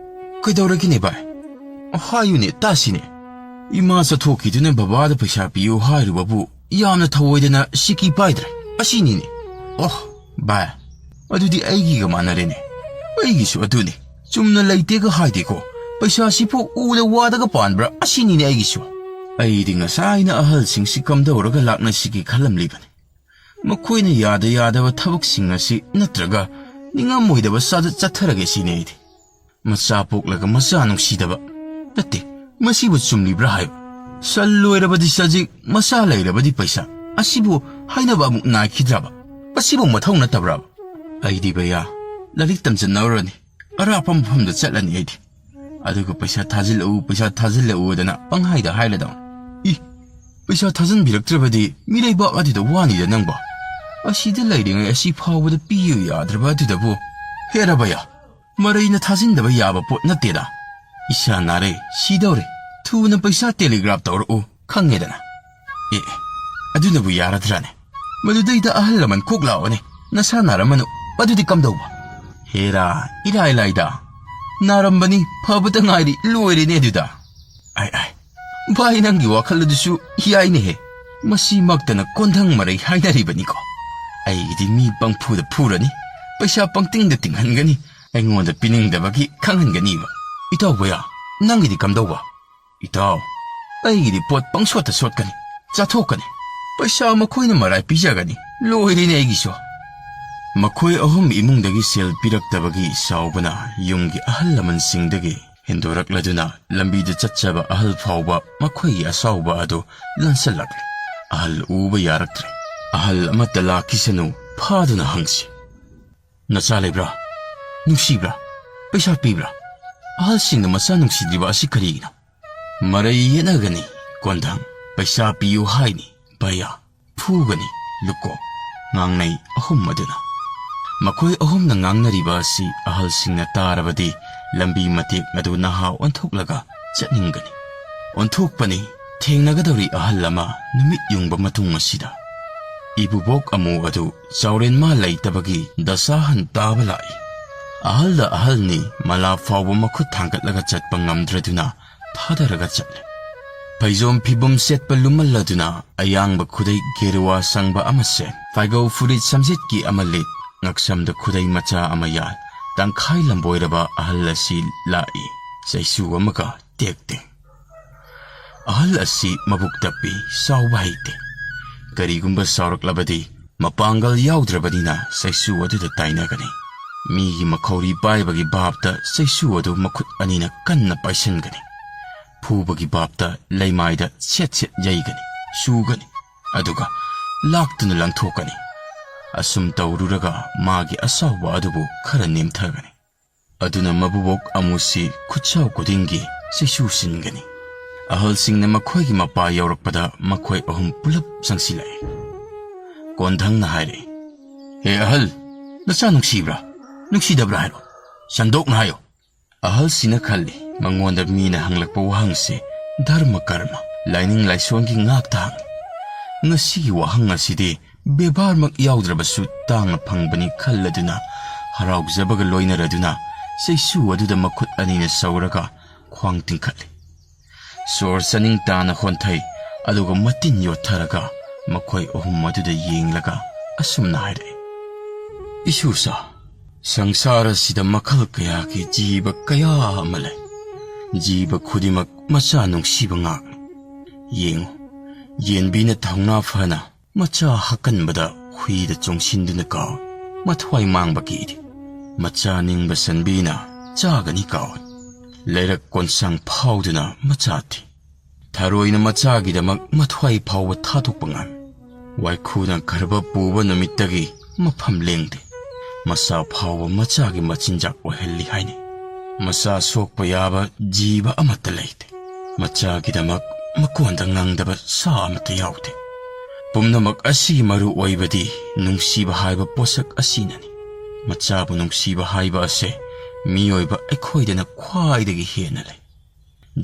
ꯀꯩꯗꯧꯔꯒꯦꯅꯦ ꯚꯥꯏ? ꯍꯥꯏꯌꯨꯅꯦ, ꯇꯥꯁꯤꯅꯦ꯫ ꯏꯃꯥ ꯆꯠꯊꯣꯛꯈꯤꯗꯨꯅ ꯕꯕꯥꯗ ꯄꯩꯁꯥ ꯄꯤꯌꯨ ꯍꯥꯏꯔꯨꯕꯕꯨ ꯌꯥꯝꯅ ꯊꯧꯑꯣꯏꯗꯅ ꯁꯤꯀꯤ ꯄꯥꯏꯗ꯭ꯔꯦ꯫ ꯑꯁꯤꯅꯤꯅꯦ꯫ ꯑꯣ, ꯚꯥꯏ, ꯑꯗꯨꯗꯤ ꯑꯩꯒꯤꯒ ꯃꯥꯟꯅꯔꯦꯅꯦ꯫ ꯑꯩꯒꯤꯁꯨ ꯑꯗꯨꯅꯤ꯫ ꯆꯨꯝꯅ ꯂꯩꯇꯦꯒ ꯍꯥꯏꯗꯦꯀꯣ꯫ ꯄꯩꯁꯥꯁꯤꯕꯨ ꯎꯗ ꯋꯥꯗꯒ ꯄꯥꯟꯕ꯭ꯔꯥ? ꯑꯁꯤꯅꯤꯅꯦ ꯑꯩꯒꯤꯁꯨ꯫ ꯑꯩꯗꯤ ꯉꯁꯥꯏꯅ ꯑꯍꯜꯁꯤꯡꯁꯤ ꯀꯝꯗꯧꯔꯒ ꯂꯥꯛꯅꯁꯤꯒꯦ ꯈꯜꯂꯝꯂꯤꯕꯅꯤ꯫ ꯃꯈꯣꯏꯅ ꯌꯥꯗ ꯌꯥꯗꯕ ꯊꯕꯛꯁꯤꯡ ꯑꯁꯤ ꯅꯠꯇ꯭ꯔꯒ ꯅꯤꯡꯉꯝꯃꯣꯏꯗꯕ ꯆꯥꯗ ꯆꯠꯊꯔꯒꯦ ꯁꯤꯅꯤ ꯑꯩꯗꯤ꯫ ꯃꯆꯥ ꯄꯣꯛꯂꯒ ꯃꯆꯥ ꯅꯨꯡꯁꯤꯗꯕ꯫ ꯅꯠꯇꯦ, ꯃꯁꯤꯕꯨ ꯆꯨꯝꯂꯤꯕ꯭ꯔꯥ ꯍꯥꯏꯕ? ꯁꯟ ꯂꯣꯏꯔꯕꯗꯤ ꯆꯖꯤꯛ, ꯃꯆꯥ ꯂꯩꯔꯕꯗꯤ ꯄꯩꯁꯥ꯫ ꯑꯁꯤꯕꯨ ꯍꯥꯏꯅꯕ ꯑꯃꯨꯛ ꯅꯥꯏꯈꯤꯗ꯭ꯔꯕ? ꯃꯁꯤꯕꯨ ꯃꯊꯧ ꯅꯠꯇꯕ꯭ꯔꯕ? ꯑꯩꯗꯤ ꯕꯌꯥ, ꯂꯥꯏꯔꯤꯛ ꯇꯝꯖꯟꯅꯧꯔꯅꯤ꯫ ꯑꯔꯥꯞꯄ ꯃꯐꯝꯗ ꯆꯠꯂꯅꯤ ꯑꯩꯗꯤ꯫ ꯑꯗꯨꯒ ꯄꯩꯁꯥ ꯊꯥꯖꯤꯜꯂꯛꯎ, ꯄꯩꯁꯥ ꯊꯥꯖꯤꯜꯂꯛꯎꯗꯅ ꯄꯪꯍꯥꯏꯗ ꯍꯥꯏꯔꯗꯧꯅꯤ꯫ ꯏ, ꯄꯩꯁꯥ ꯊꯥꯖꯤꯟꯕꯤꯔꯛꯇ꯭ꯔꯕꯗꯤ ꯃꯤꯔꯩꯕꯥꯛ ꯑꯗꯨꯗ ꯋꯥꯅꯤꯗ ꯅꯪꯕꯣ꯫ ꯑꯁꯤꯗ ꯂꯩꯔꯤꯉꯩ ꯑꯁꯤ ꯐꯥꯎꯕꯗ ꯄꯤꯌꯨ ꯌꯥꯗ꯭ꯔꯕ ꯑꯗꯨꯗꯕꯨ꯫ ꯍꯦ ꯔꯕꯌꯥ, ꯃꯔꯩꯅ ꯊꯥꯖꯤꯟꯗꯕ ꯌꯥꯕ ꯄꯣꯠ ꯅꯠꯇꯦꯗ꯫ ꯏꯁꯥ ꯅꯥꯔꯦ, ꯁꯤꯗꯧꯔꯦ, ꯊꯨꯅ ꯄꯩꯁꯥ ꯇꯦꯂꯤꯒ꯭ꯔꯥꯐ ꯇꯧꯔꯛꯎ, ꯈꯪꯉꯦꯗꯅ꯫ ꯑꯦ, ꯑꯗꯨꯅꯕꯨ ꯌꯥꯔꯗ꯭ꯔꯥꯅꯦ? ꯃꯗꯨꯗꯩꯗ ꯑꯍꯜ ꯂꯃꯟ ꯀꯣꯛ ꯂꯥꯛꯑꯣꯅꯦ, ꯅꯁꯥ ꯅꯥꯔꯝꯃꯅꯨ꯫ ꯑꯗꯨꯗꯤ ꯀꯝꯗꯧꯕ? ꯍꯦꯔꯥ, ꯏꯔꯥꯏ ꯂꯥꯏꯗ꯫ ꯅꯥꯔꯝꯕꯅꯤ, ꯐꯕꯇ ꯉꯥꯏꯔꯤ, ꯂꯣꯏꯔꯦꯅꯦ ꯑꯗꯨꯗ꯫ ꯑꯥꯏ, ꯑꯥꯏ, ꯚꯥꯏ, ꯅꯪꯒꯤ ꯋꯥꯈꯜ ꯑꯗꯨꯁꯨ ꯌꯥꯏꯅꯦꯍꯦ꯫ ꯃꯁꯤꯃꯛꯇꯅ ꯀꯣꯟꯊꯪ ꯃꯔꯩ ꯍꯥꯏꯅꯔꯤꯕꯅꯤꯀꯣ꯫ ꯑꯩꯒꯤꯗꯤ ꯃꯤ ꯄꯪꯐꯨꯗ ꯐꯨꯔꯅꯤ, ꯄꯩꯁꯥ ꯄꯪꯇꯤꯡꯗ ꯇꯤꯡꯍꯟꯒꯅꯤ, ꯑꯩꯉꯣꯟꯗ ꯄꯤꯅꯤꯡꯗꯕꯒꯤ ꯈꯪꯍꯟꯒꯅꯤꯕ꯫ ꯏꯇꯥꯎ ꯕꯌꯥ, ꯅꯪꯒꯤꯗꯤ ꯀꯝꯗꯧꯕ? ꯏꯇꯥꯎ, ꯑꯩꯒꯤꯗꯤ ꯄꯣꯠ ꯄꯪꯁꯣꯠꯇ ꯁꯣꯠꯀꯅꯤ, ꯆꯥꯊꯣꯛꯀꯅꯤ꯫ ꯄꯩꯁꯥ ꯃꯈꯣꯏꯅ ꯃꯔꯥꯏ ꯄꯤꯖꯒꯅꯤ, ꯂꯣꯏꯔꯦꯅꯦ ꯑꯩꯒꯤꯁꯨ꯫ ꯃꯈꯣꯏ ꯑꯍꯨꯝ ꯏꯃꯨꯡꯗꯒꯤ ꯁꯦꯜ ꯄꯤꯔꯛꯇꯕꯒꯤ ꯁꯥꯎꯕꯅ ꯌꯨꯝꯒꯤ ꯑꯍꯜ ꯂꯃꯟꯁꯤꯡꯗꯒꯤ ꯍꯦꯟꯗꯣꯔꯛꯂꯗꯨꯅ ꯂꯝꯕꯤꯗ ꯆꯠꯆꯕ ꯑꯍꯜ ꯐꯥꯎꯕ ꯃꯈꯣꯏꯒꯤ ꯑꯁꯥꯎꯕ ꯑꯗꯨ ꯂꯥꯟꯁꯜꯂꯛꯂꯦ꯫ ꯑꯍꯜ ꯎꯕ ꯌꯥꯔꯛꯇ꯭ꯔꯦ꯫ ꯑꯍꯜ ꯑꯃꯠꯇ ꯂꯥꯛꯈꯤꯁꯅꯨ, ꯐꯥꯗꯨꯅ ꯍꯪꯁꯤ꯫ "ꯅꯆꯥ ꯂꯩꯕ꯭ꯔꯥ? ꯅꯨꯡꯁꯤꯕ꯭ꯔꯥ? ꯄꯩꯁꯥ ꯄꯤꯕ꯭ꯔꯥ?" ꯑꯍꯜꯁꯤꯡꯅ ꯃꯆꯥ ꯅꯨꯡꯁꯤꯗ꯭ꯔꯤꯕ ꯑꯁꯤ ꯀꯔꯤꯒꯤꯅꯣ? ꯃꯔꯩ ꯌꯦꯠꯅꯒꯅꯤ, ꯀꯣꯟꯊꯪ ꯄꯩꯁꯥ ꯄꯤꯌꯨ ꯍꯥꯏꯅꯤ, ꯚꯌꯥ ꯐꯨꯒꯅꯤ, ꯂꯨꯀꯣ ꯉꯥꯡꯅꯩ ꯑꯍꯨꯝ ꯑꯗꯨꯅ꯫ ꯃꯈꯣꯏ ꯑꯍꯨꯝꯅ ꯉꯥꯡꯅꯔꯤꯕ ꯑꯁꯤ ꯑꯍꯜꯁꯤꯡꯅ ꯇꯥꯔꯕꯗꯤ ꯂꯝꯕꯤ ꯃꯇꯦꯛ ꯑꯗꯨ ꯅꯍꯥ ꯑꯣꯟꯊꯣꯛꯂꯒ ꯆꯠꯅꯤꯡꯒꯅꯤ꯫ ꯑꯣꯟꯊꯣꯛꯄꯅꯤ ꯊꯦꯡꯅꯒꯗꯧꯔꯤ ꯑꯍꯜ ꯑꯃ ꯅꯨꯃꯤꯠ ꯌꯨꯡꯕ ꯃꯇꯨꯡ ꯑꯁꯤꯗ꯫ ꯏꯕꯨꯕꯣꯛ ꯑꯃꯨ ꯑꯗꯨ ꯆꯥꯎꯔꯦꯟ ꯃꯥ ꯂꯩꯇꯕꯒꯤ ꯗꯁꯥ ꯍꯟ ꯇꯥꯕ ꯂꯥꯛꯏ꯫ ꯑꯍꯜꯗ ꯑꯍꯜꯅꯤ, ꯃꯂꯥ ꯐꯥꯎꯕ ꯃꯈꯨꯠ ꯊꯥꯡꯒꯠꯂꯒ ꯆꯠꯄ ꯉꯝꯗ꯭ꯔꯗꯨꯅ ꯊꯥꯗꯔꯒ ꯆꯠꯂꯦ꯫ ꯐꯩꯖꯣꯝ ꯐꯤꯕꯨꯝ ꯁꯦꯠꯄ ꯂꯨꯝꯃꯜꯂꯗꯨꯅ ꯑꯌꯥꯡꯕ ꯈꯨꯗꯩ ꯒꯦꯔꯨꯋꯥ ꯁꯪꯕ ꯑꯃ ꯁꯦꯠ, ꯐꯥꯏꯒꯧ ꯐꯨꯔꯤꯠ ꯁꯝꯖꯦꯠꯀꯤ ꯑꯃ ꯂꯤꯠ, ꯉꯛꯁꯝꯗ ꯈꯨꯗꯩ ꯃꯆꯥ ꯑꯃ ꯌꯥꯜ, ꯇꯪꯈꯥꯏ ꯂꯝꯕꯣꯏꯔꯕ ꯑꯍꯜ ꯑꯁꯤ ꯂꯥꯛꯏ, ꯆꯩꯁꯨ ꯑꯃꯒ ꯇꯦꯛ ꯇꯦꯛ꯫ ꯑꯍꯜ ꯑꯁꯤ ꯃꯕꯨꯛ ꯇꯞꯄꯤ, ꯁꯥꯎꯕ ꯍꯩꯇꯦ꯫ ꯀꯔꯤꯒꯨꯝꯕ ꯁꯥꯎꯔꯛꯂꯕꯗꯤ ꯃꯄꯥꯡꯒꯜ ꯌꯥꯎꯗ꯭ꯔꯕꯅꯤꯅ ꯆꯩꯁꯨ ꯑꯗꯨꯗ ꯇꯥꯏꯅꯒꯅꯤ꯫ ꯃꯤꯒꯤ ꯃꯈꯧꯔꯤ ꯄꯥꯏꯕꯒꯤ ꯚꯥꯞꯇ ꯆꯩꯁꯨ ꯑꯗꯨ ꯃꯈꯨꯠ ꯑꯅꯤꯅ ꯀꯟꯅ ꯄꯥꯏꯁꯤꯟꯒꯅꯤ꯫ ꯐꯨꯕꯒꯤ ꯚꯥꯞꯇ ꯂꯩꯃꯥꯏꯗ ꯁꯦꯠ ꯁꯦꯠ ꯌꯩꯒꯅꯤ, ꯁꯨꯒꯅꯤ, ꯑꯗꯨꯒ ꯂꯥꯛꯇꯨꯅ ꯂꯪꯊꯣꯛꯀꯅꯤ꯫ ꯑꯁꯨꯝ ꯇꯧꯔꯨꯔꯒ ꯃꯥꯒꯤ ꯑꯁꯥꯎꯕ ꯑꯗꯨꯕꯨ ꯈꯔ ꯅꯦꯝꯊꯒꯅꯤ꯫ ꯑꯗꯨꯅ ꯃꯕꯨꯕꯣꯛ ꯑꯃꯨꯁꯤ ꯈꯨꯠꯁꯥꯎ ꯈꯨꯗꯤꯡꯒꯤ ꯆꯩꯁꯨ ꯁꯤꯟꯒꯅꯤ꯫ ꯑꯍꯜꯁꯤꯡꯅ ꯃꯈꯣꯏꯒꯤ ꯃꯄꯥ ꯌꯧꯔꯛꯄꯗ ꯃꯈꯣꯏ ꯑꯍꯨꯝ ꯄꯨꯂꯞ ꯆꯪꯁꯤꯜꯂꯛꯏ꯫ ꯀꯣꯟꯙꯪꯅ ꯍꯥꯏꯔꯛꯏ, "ꯍꯦ ꯑꯍꯜ, ꯅꯆꯥ ꯅꯨꯡꯁꯤꯕ꯭ꯔꯥ? ꯅꯨꯡꯁꯤꯗꯕ꯭ꯔꯥ ꯍꯥꯏꯔꯣ꯫ ꯁꯟꯗꯣꯛꯅ ꯍꯥꯏꯌꯣ꯫" ꯑꯍꯜꯁꯤꯅ ꯈꯜꯂꯤ, ꯃꯉꯣꯟꯗ ꯃꯤꯅ ꯍꯪꯂꯛꯄ ꯋꯥꯍꯪꯁꯦ ꯙꯔꯃ ꯀꯔꯃ, ꯂꯥꯏꯅꯤꯡ ꯂꯥꯏꯁꯣꯟꯒꯤ ꯉꯥꯛꯇ ꯍꯪꯏ꯫ ꯉꯁꯤꯒꯤ ꯋꯥꯍꯪ ꯑꯁꯤꯗꯤ ꯕꯦꯕꯥꯔꯃꯛ ꯌꯥꯎꯗ꯭ꯔꯕꯁꯨ ꯇꯥꯡꯅ ꯐꯪꯕꯅꯤ ꯈꯜꯂꯗꯨꯅ, ꯍꯔꯥꯎꯖꯕꯒ ꯂꯣꯏꯅꯔꯗꯨꯅ ꯆꯩꯁꯨ ꯑꯗꯨꯗ ꯃꯈꯨꯠ ꯑꯅꯤꯅ ꯁꯧꯔꯒ ꯈ꯭ꯋꯥꯡ ꯇꯤꯡꯈꯠꯂꯤ꯫ ꯁꯣꯔ ꯆꯥꯅꯤꯡ ꯇꯥꯅ ꯍꯣꯟꯊꯩ, ꯑꯗꯨꯒ ꯃꯇꯤꯟ ꯌꯣꯠꯊꯔꯒ ꯃꯈꯣꯏ ꯑꯍꯨꯝ ꯑꯗꯨꯗ ꯌꯦꯡꯂꯒ ꯑꯁꯨꯝꯅ ꯍꯥꯏꯔꯛꯏ, "ꯏꯁꯨꯁꯥ, ꯁꯪꯁꯥꯔ ꯑꯁꯤꯗ ꯃꯈꯜ ꯀꯌꯥꯒꯤ ꯖꯤꯕ ꯀꯌꯥ ꯑꯃ ꯂꯩ꯫ ꯖꯤꯕ ꯈꯨꯗꯤꯡꯃꯛ ꯃꯆꯥ ꯅꯨꯡꯁꯤꯕ ꯉꯥꯛꯅꯤ꯫ ꯌꯦꯡꯉꯨ, ꯌꯦꯟꯕꯤꯅ ꯊꯧꯅꯥ ꯐꯅ ꯃꯆꯥ ꯍꯥꯀꯟꯕꯗ ꯍꯨꯏꯗ ꯆꯣꯡꯁꯤꯟꯗꯨꯅ ꯀꯥꯎꯏ꯫ ꯃꯊ꯭ꯋꯥꯏ ꯃꯥꯡꯕ ꯀꯤꯗꯦ꯫ ꯃꯆꯥ ꯅꯤꯡꯕ ꯁꯟꯕꯤꯅ ꯆꯥꯒꯅꯤ ꯀꯥꯎꯏ꯫ ꯂꯩꯔꯛ ꯀꯣꯟꯁꯥꯡ ꯐꯥꯎꯗꯨꯅ ꯃꯆꯥ ꯊꯤ꯫ ꯊꯔꯣꯏꯅ ꯃꯆꯥꯒꯤꯗꯃꯛ ꯃꯊ꯭ꯋꯥꯏ ꯐꯥꯎꯕ ꯊꯥꯗꯣꯛꯄ ꯉꯝꯃꯤ꯫ ꯋꯥꯏꯈꯨꯅ ꯒꯔꯚ ꯄꯨꯕ ꯅꯨꯃꯤꯠꯇꯒꯤ ꯃꯐꯝ ꯂꯦꯡꯗꯦ꯫ ꯃꯁꯥ ꯐꯥꯎꯕ ꯃꯆꯥꯒꯤ ꯃꯆꯤꯟꯖꯥꯛ ꯑꯣꯏꯍꯜꯂꯤ ꯍꯥꯏꯅꯩ꯫ ꯃꯆꯥ ꯁꯣꯛꯄ ꯌꯥꯕ ꯖꯤꯕ ꯑꯃꯠꯇ ꯂꯩꯇꯦ꯫ ꯃꯆꯥꯒꯤꯗꯃꯛ ꯃꯀꯣꯟꯗ ꯉꯪꯗꯕ ꯁꯥ ꯑꯃꯠꯇ ꯌꯥꯎꯗꯦ꯫ ꯄꯨꯝꯅꯃꯛ ꯑꯁꯤꯒꯤ ꯃꯔꯨ ꯑꯣꯏꯕꯗꯤ ꯅꯨꯡꯁꯤꯕ ꯍꯥꯏꯕ ꯄꯣꯠꯁꯛ ꯑꯁꯤꯅꯅꯤ꯫ ꯃꯆꯥꯕꯨ ꯅꯨꯡꯁꯤꯕ ꯍꯥꯏꯕ ꯑꯁꯦ ꯃꯤꯑꯣꯏꯕ ꯑꯩꯈꯣꯏꯗꯅ ꯈ꯭ꯋꯥꯏꯗꯒꯤ ꯍꯦꯟꯅ ꯂꯩ꯫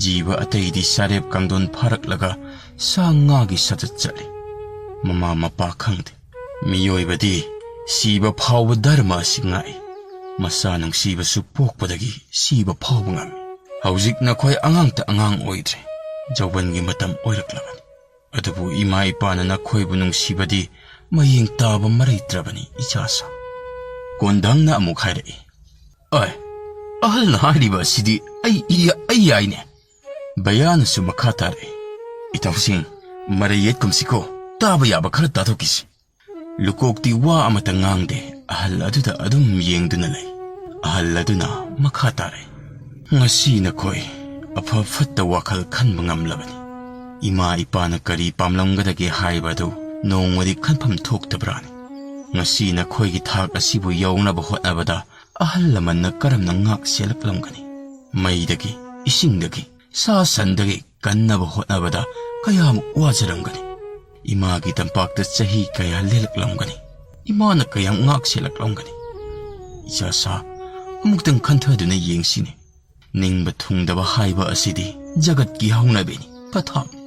ꯖꯤꯕ ꯑꯇꯩꯗꯤ ꯁꯥꯔꯦꯞ ꯀꯥꯡꯗꯣꯟ ꯐꯥꯔꯛꯂꯒ ꯁꯥ ꯉꯥꯒꯤ ꯁꯥꯖꯠ ꯆꯠꯂꯤ꯫ ꯃꯃꯥ ꯃꯄꯥ ꯈꯪꯗꯦ꯫ ꯃꯤꯑꯣꯏꯕꯗꯤ ꯁꯤꯕ ꯐꯥꯎꯕ ꯙꯔꯃ ꯑꯁꯤ ꯉꯥꯛꯏ꯫ ꯃꯆꯥ ꯅꯨꯡꯁꯤꯕꯁꯨ ꯄꯣꯛꯄꯗꯒꯤ ꯁꯤꯕ ꯐꯥꯎꯕ ꯉꯝꯃꯤ꯫ ꯍꯧꯖꯤꯛ ꯅꯈꯣꯏ ꯑꯉꯥꯡꯇ ꯑꯉꯥꯡ ꯑꯣꯏꯗ꯭ꯔꯦ, ꯌꯧꯕꯟꯒꯤ ꯃꯇꯝ ꯑꯣꯏꯔꯛꯂꯕꯅꯤ꯫ ꯑꯗꯨꯕꯨ ꯏꯃꯥ ꯏꯄꯥꯅ ꯅꯈꯣꯏꯕꯨ ꯅꯨꯡꯁꯤꯕꯗꯤ ꯃꯌꯦꯡ ꯇꯥꯕ ꯃꯔꯩꯇ꯭ꯔꯕꯅꯤ, ꯏꯆꯥꯁꯥ꯫" ꯀꯣꯟꯙꯪꯅ ꯑꯃꯨꯛ ꯍꯥꯏꯔꯛꯏ, "ꯑꯦ, ꯑꯍꯜꯅ ꯍꯥꯏꯔꯤꯕ ꯑꯁꯤꯗꯤ ꯑꯩ ꯏ-, ꯑꯩ ꯌꯥꯏꯅꯦ꯫" ꯕꯌꯥꯅꯁꯨ ꯃꯈꯥ ꯇꯥꯔꯛꯏ, "ꯏꯇꯥꯎꯁꯤꯡ, ꯃꯔꯩ ꯌꯦꯠꯀꯨꯝꯁꯤꯀꯣ, ꯇꯥꯕ ꯌꯥꯕ ꯈꯔ ꯇꯥꯊꯣꯛꯈꯤꯁꯤ꯫" ꯂꯨꯀꯣꯛꯇꯤ ꯋꯥ ꯑꯃꯠꯇ ꯉꯥꯡꯗꯦ, ꯑꯍꯜ ꯑꯗꯨꯗ ꯑꯗꯨꯝ ꯌꯦꯡꯗꯨꯅ ꯂꯩ꯫ ꯑꯍꯜ ꯑꯗꯨꯅ ꯃꯈꯥ ꯇꯥꯔꯛꯏ, "ꯉꯁꯤ ꯅꯈꯣꯏ ꯑꯐ ꯐꯠꯇ ꯋꯥꯈꯜ ꯈꯟꯕ ꯉꯝꯂꯕꯅꯤ꯫ ꯏꯃꯥ ꯏꯄꯥꯅ ꯀꯔꯤ ꯄꯥꯝꯂꯝꯒꯗꯒꯦ ꯍꯥꯏꯕ ꯑꯗꯨ ꯅꯣꯡꯃꯗꯤ ꯈꯟꯐꯝ ꯊꯣꯛꯇꯕ꯭ꯔꯥꯅꯤ? ꯉꯁꯤ ꯅꯈꯣꯏꯒꯤ ꯊꯥꯛ ꯑꯁꯤꯕꯨ ꯌꯧꯅꯕ ꯍꯣꯠꯅꯕꯗ ꯑꯍꯜ ꯂꯃꯟꯅ ꯀꯔꯝꯅ ꯉꯥꯛ ꯁꯦꯜꯂꯛꯂꯝꯒꯅꯤ? ꯃꯩꯗꯒꯤ, ꯏꯁꯤꯡꯗꯒꯤ, ꯁꯥ ꯁꯟꯗꯒꯤ ꯀꯟꯅꯕ ꯍꯣꯠꯅꯕꯗ ꯀꯌꯥꯃꯨꯛ ꯋꯥꯖꯔꯝꯒꯅꯤ꯫ ꯏꯃꯥꯒꯤ ꯇꯝꯄꯥꯛꯇ ꯆꯍꯤ ꯀꯌꯥ ꯂꯦꯜꯂꯛꯂꯝꯒꯅꯤ꯫ ꯏꯃꯥꯅ ꯀꯌꯥꯝ ꯉꯥꯛ ꯁꯦꯜꯂꯛꯂꯝꯒꯅꯤ꯫ "ꯏꯆꯥꯁꯥ, ꯑꯃꯨꯛꯇꯪ ꯈꯟꯊꯗꯨꯅ ꯌꯦꯡꯁꯤꯅꯦ꯫ ꯅꯤꯡꯕ ꯊꯨꯡꯗꯕ ꯍꯥꯏꯕ ꯑꯁꯤꯗꯤ ꯖꯒꯠꯀꯤ ꯍꯧꯅꯕꯤꯅꯤ, ꯄꯊꯥꯞꯅꯤ꯫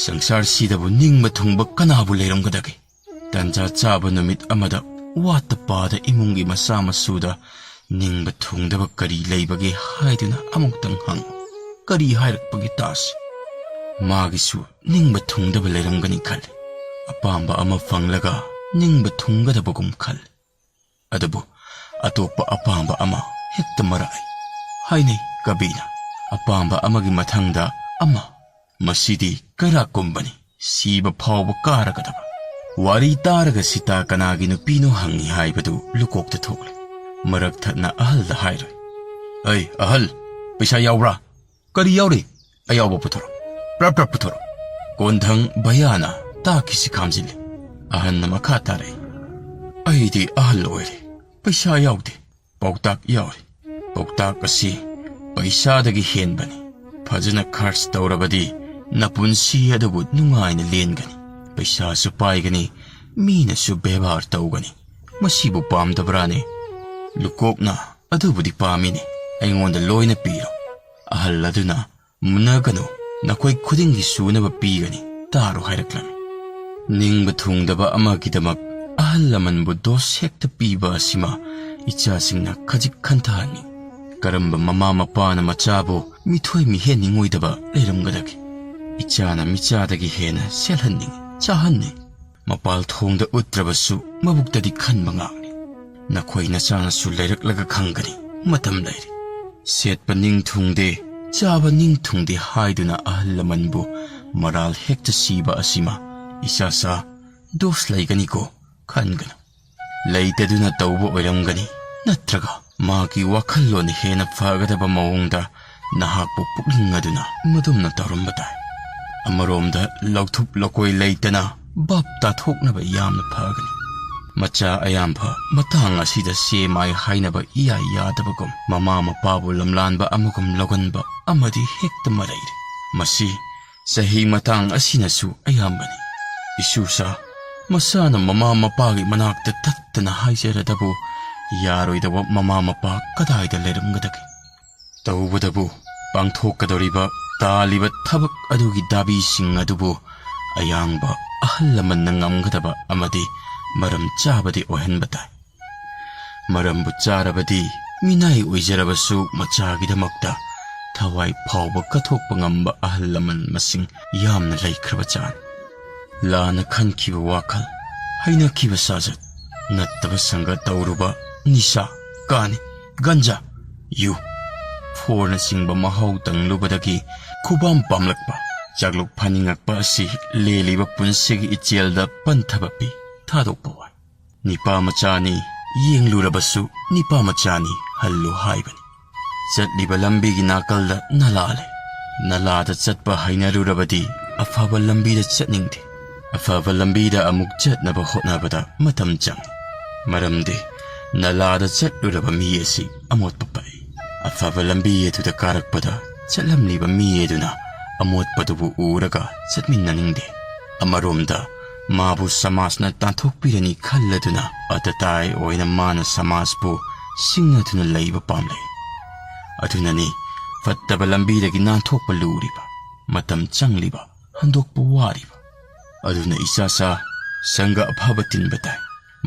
ꯁꯪꯁꯥꯔꯁꯤꯗꯕꯨ ꯅꯤꯡꯕ ꯊꯨꯡꯕ ꯀꯅꯥꯕꯨ ꯂꯩꯔꯝꯒꯗꯒꯦ?" ꯇꯟꯖꯥ ꯆꯥꯕ ꯅꯨꯃꯤꯠ ꯑꯃꯗ ꯋꯥꯠꯇ ꯄꯥꯗ ꯏꯃꯨꯡꯒꯤ ꯃꯆꯥ ꯃꯁꯨꯗ "ꯅꯤꯡꯕ ꯊꯨꯡꯗꯕ ꯀꯔꯤ ꯂꯩꯕꯒꯦ?" ꯍꯥꯏꯗꯨꯅ ꯑꯃꯨꯛꯇꯪ ꯍꯪꯉꯨ꯫ ꯀꯔꯤ ꯍꯥꯏꯔꯛꯄꯒꯦ ꯇꯥꯁꯤ꯫ ꯃꯥꯒꯤꯁꯨ ꯅꯤꯡꯕ ꯊꯨꯡꯗꯕ ꯂꯩꯔꯝꯒꯅꯤ ꯈꯜꯂꯤ꯫ ꯑꯄꯥꯝꯕ ꯑꯃ ꯐꯪꯂꯒ ꯅꯤꯡꯕ ꯊꯨꯡꯒꯗꯕꯒꯨꯝ ꯈꯜꯂꯤ꯫ ꯑꯗꯨꯕꯨ ꯑꯇꯣꯞꯄ ꯑꯄꯥꯝꯕ ꯑꯃ ꯍꯦꯛꯇ ꯃꯔꯛꯏ꯫ ꯍꯥꯏꯅꯩ ꯀꯕꯤꯅ, "ꯑꯄꯥꯝꯕ ꯑꯃꯒꯤ ꯃꯊꯪꯗ ꯑꯃ, ꯃꯁꯤꯗꯤ ꯀꯩꯔꯥꯛꯀꯨꯝꯕꯅꯤ, ꯁꯤꯕ ꯐꯥꯎꯕ ꯀꯥꯔꯒꯗꯕ꯫ ꯋꯥꯔꯤ ꯇꯥꯔꯒ ꯁꯤꯇꯥ ꯀꯅꯥꯒꯤ ꯅꯨꯄꯤꯅꯣ ꯍꯪꯉꯤ ꯍꯥꯏꯕꯗꯨ ꯂꯨꯀꯣꯛꯇ ꯊꯣꯛꯂꯦ꯫ ꯃꯔꯛ ꯊꯠꯅ ꯑꯍꯜꯗ ꯍꯥꯏꯔꯣꯏ꯫ ꯑꯩ ꯑꯍꯜ, ꯄꯩꯁꯥ ꯌꯥꯎꯕ꯭ꯔꯥ? ꯀꯔꯤ ꯌꯥꯎꯔꯤ? ꯑꯌꯥꯎꯕ ꯄꯨꯊꯣꯔꯛ꯫ ꯄ꯭ꯔꯞ ꯄ꯭ꯔꯞ ꯄꯨꯊꯣꯔꯛ꯫" ꯀꯣꯟꯊꯪ ꯚꯌꯥꯅ ꯇꯥꯛꯈꯤꯁꯤ ꯈꯥꯝꯖꯤꯜꯂꯤ꯫ ꯑꯍꯟꯅ ꯃꯈꯥ ꯇꯥꯔꯛꯏ꯫ "ꯑꯩꯗꯤ ꯑꯍꯜ ꯑꯣꯏꯔꯦ꯫ ꯄꯩꯁꯥ ꯌꯥꯎꯗꯦ꯫ ꯄꯥꯎꯇꯥꯛ ꯌꯥꯎꯔꯤ꯫ ꯄꯥꯎꯇꯥꯛ ꯑꯁꯤ ꯄꯩꯁꯥꯗꯒꯤ ꯍꯦꯟꯕꯅꯤ꯫ ꯐꯖꯅ ꯈꯔꯆ ꯇꯧꯔꯕꯗꯤ ꯅꯄꯨꯟꯁꯤ ꯑꯗꯨꯕꯨ ꯅꯨꯡꯉꯥꯏꯅ ꯂꯦꯟꯒꯅꯤ꯫ ꯄꯩꯁꯥꯁꯨ ꯄꯥꯏꯒꯅꯤ, ꯃꯤꯅꯁꯨ ꯕꯦꯕꯥꯔ ꯇꯧꯒꯅꯤ꯫ ꯃꯁꯤꯕꯨ ꯄꯥꯝꯗꯕ꯭ꯔꯥꯅꯦ?" ꯂꯨꯀꯣꯛꯅ, "ꯑꯗꯨꯕꯨꯗꯤ ꯄꯥꯝꯃꯤꯅꯦ꯫ ꯑꯩꯉꯣꯟꯗ ꯂꯣꯏꯅ ꯄꯤꯔꯣ꯫ ꯑꯍꯜ ꯑꯗꯨꯅ ꯃꯨꯟꯅꯒꯅꯨ, ꯅꯈꯣꯏ ꯈꯨꯗꯤꯡꯒꯤ ꯁꯨꯅꯕ ꯄꯤꯒꯅꯤ, ꯇꯥꯔꯣ" ꯍꯥꯏꯔꯛꯂꯝꯃꯤ꯫ ꯅꯤꯡꯕ ꯊꯨꯡꯗꯕ ꯑꯃꯒꯤꯗꯃꯛ ꯑꯍꯜ ꯂꯃꯟꯕꯨ ꯗꯣꯁ ꯍꯦꯛꯇ ꯄꯤꯕ ꯑꯁꯤꯃ ꯏꯆꯥꯁꯤꯡꯅ ꯈꯖꯤꯛ ꯈꯟꯊꯍꯟꯅꯤꯡ꯫ ꯀꯔꯝꯕ ꯃꯃꯥ ꯃꯄꯥꯅ ꯃꯆꯥꯕꯨ ꯃꯤꯊꯣꯏ ꯃꯤꯍꯦꯟꯅꯤꯡꯉꯣꯏꯗꯕ ꯂꯩꯔꯝꯒꯗꯒꯦ? ꯏꯆꯥꯅ ꯃꯤꯆꯥꯗꯒꯤ ꯍꯦꯟꯅ ꯁꯦꯜꯍꯟꯅꯤꯡ, ꯆꯥꯍꯟꯅꯤꯡ꯫ ꯃꯄꯥꯜ ꯊꯣꯡꯗ ꯎꯠꯇ꯭ꯔꯕꯁꯨ ꯃꯕꯨꯛꯇꯗꯤ ꯈꯟꯕ ꯉꯥꯛꯅꯤ꯫ ꯅꯈꯣꯏ ꯅꯆꯥꯅꯁꯨ ꯂꯩꯔꯛꯂꯒ ꯈꯪꯒꯅꯤ, ꯃꯇꯝ ꯂꯩꯔꯤ꯫ ꯁꯦꯠꯄ ꯅꯤꯡ ꯊꯨꯡꯗꯦ, ꯆꯥꯕ ꯅꯤꯡ ꯊꯨꯡꯗꯦ ꯍꯥꯏꯗꯨꯅ ꯑꯍꯜ ꯂꯃꯟꯕꯨ ꯃꯔꯥꯜ ꯍꯦꯛꯇ ꯁꯤꯕ ꯑꯁꯤꯃ ꯏꯆꯥꯆꯥ ꯗꯣꯁ ꯂꯩꯒꯅꯤꯀꯣ ꯈꯟꯒꯅꯨ꯫ ꯂꯩꯇꯗꯨꯅ ꯇꯧꯕ ꯑꯣꯏꯔꯝꯒꯅꯤ, ꯅꯠꯇ꯭ꯔꯒ ꯃꯍꯥꯛꯀꯤ ꯋꯥꯈꯜꯂꯣꯟ ꯍꯦꯟꯅ ꯐꯒꯗꯕ ꯃꯑꯣꯡꯗ ꯅꯍꯥꯛꯄꯨ ꯄꯨꯛꯅꯤꯡ ꯑꯗꯨꯅ ꯃꯗꯨꯝꯅ ꯇꯧꯔꯝꯕ ꯇꯥꯏ꯫ ꯑꯃꯔꯣꯝꯗ ꯂꯧꯊꯨꯞ ꯂꯧꯀꯣꯏ ꯂꯩꯇꯅ ꯚꯥꯞ ꯇꯥꯊꯣꯛꯅꯕ ꯌꯥꯝꯅ ꯐꯒꯅꯤ꯫ ꯃꯆꯥ ꯑꯌꯥꯝꯕ ꯃꯇꯥꯡ ꯑꯁꯤꯗ ꯁꯦ ꯃꯥꯏ ꯍꯥꯏꯅꯕ ꯏꯌꯥ ꯌꯥꯗꯕꯒꯨꯝ, ꯃꯃꯥ ꯃꯄꯥꯕꯨ ꯂꯝꯂꯥꯟꯕ ꯑꯃꯒꯨꯝ ꯂꯧꯒꯟꯕ ꯑꯃꯗꯤ ꯍꯦꯛꯇ ꯃꯔꯩꯔꯦ꯫ ꯃꯁꯤ ꯆꯍꯤ ꯃꯇꯥꯡ ꯑꯁꯤꯅꯁꯨ ꯑꯌꯥꯝꯕꯅꯤ꯫ ꯏꯁꯨꯁꯥ ꯃꯁꯥꯅ ꯃꯃꯥ ꯃꯄꯥꯒꯤ ꯃꯅꯥꯛꯇ ꯇꯠꯇꯅ ꯍꯥꯏꯖꯔꯗꯕꯨ ꯌꯥꯔꯣꯏꯗꯕ ꯃꯃꯥ ꯃꯄꯥ ꯀꯗꯥꯏꯗ ꯂꯩꯔꯝꯒꯗꯒꯦ? ꯇꯧꯕꯗꯕꯨ ꯄꯥꯡꯊꯣꯛꯀꯗꯧꯔꯤꯕ, ꯇꯥꯜꯂꯤꯕ ꯊꯕꯛ ꯑꯗꯨꯒꯤ ꯗꯥꯕꯤꯁꯤꯡ ꯑꯗꯨꯕꯨ ꯑꯌꯥꯡꯕ ꯑꯍꯜ ꯂꯃꯟꯅ ꯉꯝꯒꯗꯕ ꯑꯃꯗꯤ ꯃꯔꯝ ꯆꯥꯕꯗꯤ ꯑꯣꯏꯍꯟꯕ ꯇꯥꯏ꯫ ꯃꯔꯝꯕꯨ ꯆꯥꯔꯕꯗꯤ ꯃꯤꯅꯥꯏ ꯑꯣꯏꯖꯔꯕꯁꯨ ꯃꯆꯥꯒꯤꯗꯃꯛꯇ ꯊꯋꯥꯏ ꯐꯥꯎꯕ ꯀꯠꯊꯣꯛꯄ ꯉꯝꯕ ꯑꯍꯜ ꯂꯃꯟ ꯃꯁꯤꯡ ꯌꯥꯝꯅ ꯂꯩꯈ꯭ꯔꯕ ꯖꯥꯠꯅꯤ꯫ ꯂꯥꯟꯅ ꯈꯟꯈꯤꯕ ꯋꯥꯈꯜ, ꯍꯩꯅꯈꯤꯕ ꯁꯥꯖꯠ, ꯅꯠꯇꯕ ꯁꯪꯒ ꯇꯧꯔꯨꯕ, ꯅꯤꯁꯥ, ꯀꯥꯅꯤ, ꯒꯟꯖꯥ, ꯌꯨ, ꯐꯣꯔꯅꯆꯤꯡꯕ ꯃꯍꯥꯎ ꯇꯪꯂꯨꯕꯗꯒꯤ ꯈꯨꯕꯥꯝ ꯄꯥꯝꯂꯛꯄ, ꯆꯥꯛꯂꯨꯛ ꯐꯥꯅꯤꯡꯉꯛꯄ ꯑꯁꯤ ꯂꯦꯜꯂꯤꯕ ꯄꯨꯟꯁꯤꯒꯤ ꯏꯆꯦꯜꯗ ꯄꯟꯊꯕ ꯄꯤ, ꯊꯥꯗꯣꯛꯄ ꯋꯥꯏ꯫ ꯅꯤꯄꯥ ꯃꯆꯥꯅꯤ, ꯌꯦꯡꯂꯨꯔꯕꯁꯨ ꯅꯤꯄꯥ ꯃꯆꯥꯅꯤ ꯍꯜꯂꯨ ꯍꯥꯏꯕꯅꯤ꯫ ꯆꯠꯂꯤꯕ ꯂꯝꯕꯤꯒꯤ ꯅꯥꯀꯜꯗ ꯅꯂꯥ ꯂꯩ꯫ ꯅꯂꯥꯗ ꯆꯠꯄ ꯍꯩꯅꯔꯨꯔꯕꯗꯤ ꯑꯐꯕ ꯂꯝꯕꯤꯗ ꯆꯠꯅꯤꯡꯗꯦ꯫ ꯑꯐꯕ ꯂꯝꯕꯤꯗ ꯑꯃꯨꯛ ꯆꯠꯅꯕ ꯍꯣꯠꯅꯕꯗ ꯃꯇꯝ ꯆꯪꯏ꯫ ꯃꯔꯝꯗꯤ ꯅꯂꯥꯗ ꯆꯠꯂꯨꯔꯕ ꯃꯤ ꯑꯁꯤ ꯑꯃꯣꯠꯄ ꯄꯛꯏ꯫ ꯑꯐꯕ ꯂꯝꯕꯤ ꯑꯗꯨꯗ ꯀꯥꯔꯛꯄꯗ ꯆꯠꯂꯝꯂꯤꯕ ꯃꯤ ꯑꯗꯨꯅ ꯑꯃꯣꯠꯄꯗꯨꯕꯨ ꯎꯔꯒ ꯆꯠꯃꯤꯟꯅꯅꯤꯡꯗꯦ꯫ ꯑꯃꯔꯣꯝꯗ ꯃꯥꯕꯨ ꯁꯃꯥꯖꯅ ꯇꯥꯟꯊꯣꯛꯄꯤꯔꯅꯤ ꯈꯜꯂꯗꯨꯅ ꯑꯇꯇꯥꯏ ꯑꯣꯏꯅ ꯃꯥꯅ ꯁꯃꯥꯖꯄꯨ ꯁꯤꯡꯅꯗꯨꯅ ꯂꯩꯕ ꯄꯥꯝꯂꯦ꯫ ꯑꯗꯨꯅꯅꯤ ꯐꯠꯇꯕ ꯂꯝꯕꯤꯗꯒꯤ ꯅꯥꯟꯊꯣꯛꯄ ꯂꯨꯔꯤꯕ, ꯃꯇꯝ ꯆꯪꯂꯤꯕ, ꯍꯟꯗꯣꯛꯄ ꯋꯥꯔꯤꯕ꯫ ꯑꯗꯨꯅ ꯏꯆꯥꯁꯥ, ꯁꯪꯒ ꯑꯐꯕ ꯇꯤꯟꯕ ꯇꯥꯏ,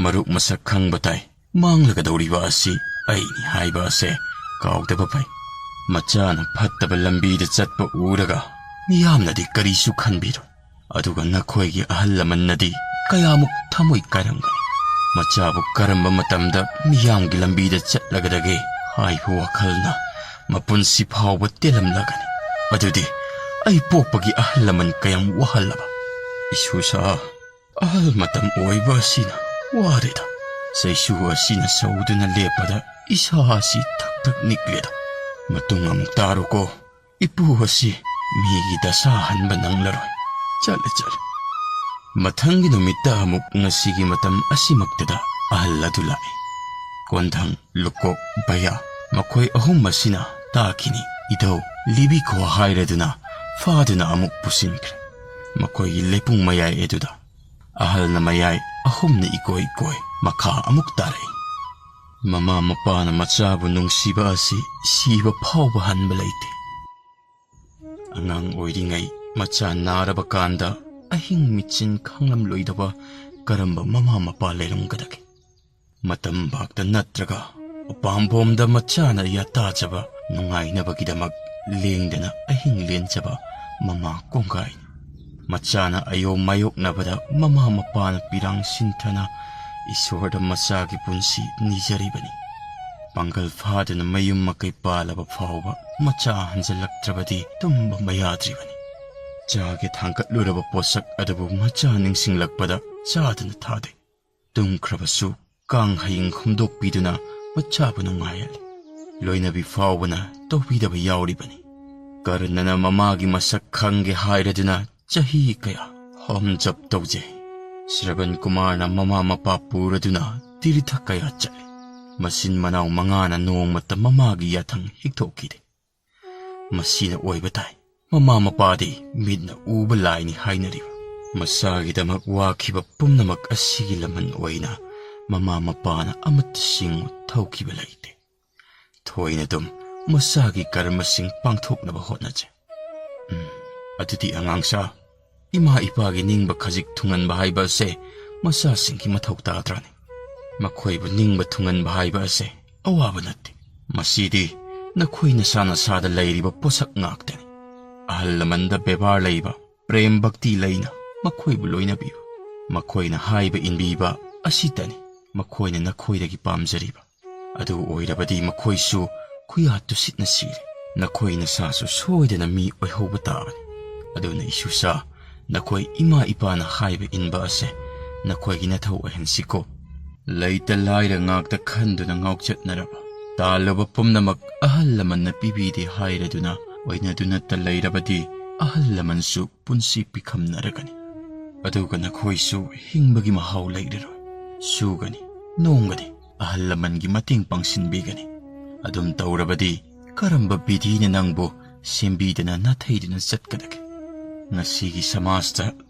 ꯃꯔꯨꯞ ꯃꯁꯛ ꯈꯪꯕ ꯇꯥꯏ, ꯃꯥꯡꯂꯒꯗꯧꯔꯤꯕ ꯑꯁꯤ ꯑꯩꯅꯤ ꯍꯥꯏꯕ ꯑꯁꯦ ꯀꯥꯎꯗꯕ ꯐꯩ꯫ ꯃꯆꯥꯅ ꯐꯠꯇꯕ ꯂꯝꯕꯤꯗ ꯆꯠꯄ ꯎꯔꯒ ꯃꯤꯌꯥꯝꯅꯗꯤ ꯀꯔꯤꯁꯨ ꯈꯟꯕꯤꯔꯣꯏ꯫ ꯑꯗꯨꯒ ꯅꯈꯣꯏꯒꯤ ꯑꯍꯜ ꯂꯃꯟꯅꯗꯤ ꯀꯌꯥꯃꯨꯛ ꯊꯃꯣꯏ ꯀꯥꯏꯔꯝꯒꯅꯤ꯫ ꯃꯆꯥꯕꯨ ꯀꯔꯝꯕ ꯃꯇꯝꯗ ꯃꯤꯌꯥꯝꯒꯤ ꯂꯝꯕꯤꯗ ꯆꯠꯂꯒꯗꯒꯦ ꯍꯥꯏꯕ ꯋꯥꯈꯜꯅ ꯃꯄꯨꯟꯁꯤ ꯐꯥꯎꯕ ꯇꯦꯜꯂꯝꯂꯒꯅꯤ꯫ ꯑꯗꯨꯗꯤ ꯑꯩ ꯄꯣꯛꯄꯒꯤ ꯑꯍꯜ ꯂꯃꯟ ꯀꯌꯥꯝ ꯋꯥꯍꯜꯂꯕ? ꯏꯁꯨꯁꯥ, ꯑꯍꯜ ꯃꯇꯝ ꯑꯣꯏꯕ ꯑꯁꯤꯅ ꯋꯥꯔꯦꯗ꯫ ꯆꯩꯁꯨ ꯑꯁꯤꯅ ꯁꯧꯗꯨꯅ ꯂꯦꯞꯄꯗ ꯏꯁꯥ ꯑꯁꯤ ꯊꯛ ꯊꯛ ꯅꯤꯛꯂꯦꯗ꯫ ꯃꯇꯨꯡ ꯑꯃꯨꯛ ꯇꯥꯔꯨꯀꯣ꯫ ꯏꯄꯨ ꯑꯁꯤ ꯃꯤꯒꯤ ꯗꯁꯥ ꯍꯟꯕ ꯅꯪꯂꯔꯣꯏ꯫ ꯆꯠꯂꯦ, ꯆꯠꯂꯦ꯫ ꯃꯊꯪꯒꯤ ꯅꯨꯃꯤꯠꯇ ꯑꯃꯨꯛ ꯉꯁꯤꯒꯤ ꯃꯇꯝ ꯑꯁꯤꯃꯛꯇꯗ ꯑꯍꯜ ꯑꯗꯨ ꯂꯥꯛꯏ꯫ ꯀꯣꯟꯊꯪ, ꯂꯨꯀꯣꯛ, ꯚꯌꯥ, ꯃꯈꯣꯏ ꯑꯍꯨꯝ ꯑꯁꯤꯅ ꯇꯥꯈꯤꯅꯤ꯫ ꯏꯙꯧ, ꯂꯤꯕꯤꯈꯣ ꯍꯥꯏꯔꯗꯨꯅ ꯐꯥꯗꯨꯅ ꯑꯃꯨꯛ ꯄꯨꯁꯤꯟꯈ꯭ꯔꯦ꯫ ꯃꯈꯣꯏꯒꯤ ꯂꯩꯄꯨꯡ ꯃꯌꯥꯏ ꯑꯗꯨꯗ ꯑꯍꯜꯅ ꯃꯌꯥꯏ, ꯑꯍꯨꯝꯅ ꯏꯀꯣꯏ ꯀꯣꯏ ꯃꯈꯥ ꯑꯃꯨꯛ ꯇꯥꯔꯛꯏ꯫ ꯃꯃꯥ ꯃꯄꯥꯅ ꯃꯆꯥꯕꯨ ꯅꯨꯡꯁꯤꯕ ꯑꯁꯤ ꯁꯤꯕ ꯐꯥꯎꯕ ꯍꯟꯕ ꯂꯩꯇꯦ꯫ ꯑꯉꯥꯡ ꯑꯣꯏꯔꯤꯉꯩ ꯃꯆꯥ ꯅꯥꯔꯕ ꯀꯥꯟꯗ ꯑꯍꯤꯡ ꯃꯤꯠꯆꯤꯟ ꯈꯪꯂꯝꯂꯣꯏꯗꯕ ꯀꯔꯝꯕ ꯃꯃꯥ ꯃꯄꯥ ꯂꯩꯔꯝꯒꯗꯒꯦ? ꯃꯇꯝ ꯚꯥꯛꯇ ꯅꯠꯇ꯭ꯔꯒ ꯎꯄꯥꯝꯕꯣꯝꯗ ꯃꯆꯥꯅ ꯌꯥꯇꯥꯖꯕ ꯅꯨꯡꯉꯥꯏꯅꯕꯒꯤꯗꯃꯛ ꯂꯦꯡꯗꯅ ꯑꯍꯤꯡ ꯂꯦꯟꯖꯕ ꯃꯃꯥ ꯀꯣꯡꯒꯥꯏꯅꯤ꯫ ꯃꯆꯥꯅ ꯑꯌꯣ ꯃꯥꯌꯣꯛꯅꯕꯗ ꯃꯃꯥ ꯃꯄꯥꯅ ꯄꯤꯔꯥꯡ ꯁꯤꯟꯊꯅ ꯏꯁꯣꯔꯗ ꯃꯆꯥꯒꯤ ꯄꯨꯟꯁꯤ ꯅꯤꯖꯔꯤꯕꯅꯤ꯫ ꯄꯥꯡꯒꯜ ꯐꯥꯗꯨꯅ ꯃꯌꯨꯝ ꯃꯀꯩ ꯄꯥꯜꯂꯕ ꯐꯥꯎꯕ ꯃꯆꯥ ꯍꯟꯖꯜꯂꯛꯇ꯭ꯔꯕꯗꯤ ꯇꯨꯝꯕ ꯃꯌꯥꯗ꯭ꯔꯤꯕꯅꯤ꯫ ꯆꯥꯒꯦ ꯊꯥꯡꯒꯠꯂꯨꯔꯕ ꯄꯣꯠꯁꯛ ꯑꯗꯨꯕꯨ ꯃꯆꯥ ꯅꯤꯡꯁꯤꯡꯂꯛꯄꯗ ꯆꯥꯗꯨꯅ ꯊꯥꯗꯦ꯫ ꯇꯨꯝꯈ꯭ꯔꯕꯁꯨ ꯀꯥꯡ ꯍꯌꯤꯡ ꯍꯨꯝꯗꯣꯛꯄꯤꯗꯨꯅ ꯃꯆꯥꯕꯨ ꯅꯨꯡꯉꯥꯏꯍꯜꯂꯤ꯫ ꯂꯣꯏꯅꯕꯤ ꯐꯥꯎꯕꯅ ꯇꯧꯕꯤꯗꯕ ꯌꯥꯎꯔꯤꯕꯅꯤ꯫ ꯀꯔꯅꯅ ꯃꯃꯥꯒꯤ ꯃꯁꯛ ꯈꯪꯒꯦ ꯍꯥꯏꯔꯗꯨꯅ ꯆꯍꯤ ꯀꯌꯥ ꯍꯣꯝ ꯖꯞ ꯇꯧꯖꯩ꯫ ꯁ꯭ꯔꯕꯟ ꯀꯨꯃꯥꯔꯅ ꯃꯃꯥ ꯃꯄꯥ ꯄꯨꯔꯗꯨꯅ ꯇꯤꯔꯊ ꯀꯌꯥ ꯆꯠꯂꯤ꯫ ꯃꯆꯤꯟ ꯃꯅꯥꯎ ꯃꯉꯥꯅ ꯅꯣꯡꯃꯇ ꯃꯃꯥꯒꯤ ꯌꯥꯊꯪ ꯍꯤꯛꯊꯣꯛꯈꯤꯗꯦ꯫ ꯃꯁꯤꯅ ꯑꯣꯏꯕ ꯇꯥꯏ꯫ ꯃꯃꯥ ꯃꯄꯥꯗꯤ ꯃꯤꯠꯅ ꯎꯕ ꯂꯥꯏꯅꯤ ꯍꯥꯏꯅꯔꯤꯕ꯫ ꯃꯆꯥꯒꯤꯗꯃꯛ ꯋꯥꯈꯤꯕ ꯄꯨꯝꯅꯃꯛ ꯑꯁꯤꯒꯤ ꯂꯃꯟ ꯑꯣꯏꯅ ꯃꯃꯥ ꯃꯄꯥꯅ ꯑꯃꯠꯇ ꯁꯤꯡꯉꯨ ꯊꯧꯈꯤꯕ ꯂꯩꯇꯦ꯫ ꯊꯣꯏꯅ ꯑꯗꯨꯝ ꯃꯆꯥꯒꯤ ꯀꯔꯃꯁꯤꯡ ꯄꯥꯡꯊꯣꯛꯅꯕ ꯍꯣꯠꯅꯖꯩ꯫ ꯎꯝ, ꯑꯗꯨꯗꯤ ꯑꯉꯥꯡꯁꯥ, ꯏꯃꯥ ꯏꯄꯥꯒꯤ ꯅꯤꯡꯕ ꯈꯖꯤꯛ ꯊꯨꯡꯍꯟꯕ ꯍꯥꯏꯕ ꯑꯁꯦ ꯃꯆꯥꯁꯤꯡꯒꯤ ꯃꯊꯧ ꯇꯥꯗ꯭ꯔꯥꯅꯤ? ꯃꯈꯣꯏꯕꯨ ꯅꯤꯡꯕ ꯊꯨꯡꯍꯟꯕ ꯍꯥꯏꯕ ꯑꯁꯦ ꯑꯋꯥꯕ ꯅꯠꯇꯦ꯫ ꯃꯁꯤꯗꯤ ꯅꯈꯣꯏ ꯅꯁꯥ ꯅꯁꯥꯗ ꯂꯩꯔꯤꯕ ꯄꯣꯠꯁꯛ ꯉꯥꯛꯇꯅꯤ꯫ ꯑꯍꯜ ꯂꯃꯟꯗ ꯕꯦꯕꯥꯔ ꯂꯩꯕ, ꯄ꯭ꯔꯦꯝ ꯚꯛꯇꯤ ꯂꯩꯅ ꯃꯈꯣꯏꯕꯨ ꯂꯣꯏꯅꯕꯤꯌꯨ꯫ ꯃꯈꯣꯏꯅ ꯍꯥꯏꯕ ꯏꯟꯕꯤꯕ ꯑꯁꯤꯇꯅꯤ ꯃꯈꯣꯏꯅ ꯅꯈꯣꯏꯗꯒꯤ ꯄꯥꯝꯖꯔꯤꯕ꯫ ꯑꯗꯨ ꯑꯣꯏꯔꯕꯗꯤ ꯃꯈꯣꯏꯁꯨ ꯈꯨꯌꯥ ꯇꯨꯁꯤꯠꯅ ꯁꯤꯔꯦ꯫ ꯅꯈꯣꯏ ꯅꯁꯥꯁꯨ ꯁꯣꯏꯗꯅ ꯃꯤ ꯑꯣꯏꯍꯧꯕ ꯇꯥꯕꯅꯤ꯫ ꯑꯗꯨꯅ ꯏꯁꯨꯁꯥ, ꯅꯈꯣꯏ ꯏꯃꯥ ꯏꯄꯥꯅ ꯍꯥꯏꯕ ꯏꯟꯕ ꯑꯁꯦ ꯅꯈꯣꯏꯒꯤ ꯅꯊꯧ ꯑꯣꯏꯍꯟꯁꯤꯀꯣ꯫ ꯂꯩꯇ ꯂꯥꯏꯔ ꯉꯥꯛꯇ ꯈꯟꯗꯨꯅ ꯉꯥꯎꯆꯠꯅꯔꯕ, ꯇꯥꯜꯂꯨꯕ ꯄꯨꯝꯅꯃꯛ ꯑꯍꯜ ꯂꯃꯟꯅ ꯄꯤꯕꯤꯗꯦ ꯍꯥꯏꯔꯗꯨꯅ ꯑꯣꯏꯅꯗꯨꯅꯇ ꯂꯩꯔꯕꯗꯤ ꯑꯍꯜ ꯂꯃꯟꯁꯨ ꯄꯨꯟꯁꯤ ꯄꯤꯈꯝꯅꯔꯒꯅꯤ꯫ ꯑꯗꯨꯒ ꯅꯈꯣꯏꯁꯨ ꯍꯤꯡꯕꯒꯤ ꯃꯍꯥꯎ ꯂꯩꯔꯔꯣꯏ꯫ ꯁꯨꯒꯅꯤ, ꯅꯣꯝꯒꯅꯤ, ꯑꯍꯜ ꯂꯃꯟꯒꯤ ꯃꯇꯦꯡ ꯄꯥꯡꯁꯤꯟꯕꯤꯒꯅꯤ꯫ ꯑꯗꯨꯝ ꯇꯧꯔꯕꯗꯤ ꯀꯔꯝꯕ ꯕꯤꯙꯤꯅ ꯅꯪꯕꯨ ꯁꯦꯝꯕꯤꯗꯅ ꯅꯥꯊꯩꯗꯨꯅ ꯆꯠꯀꯗꯒꯦ? ꯉꯁꯤꯒꯤ ꯁꯃꯥꯖꯇ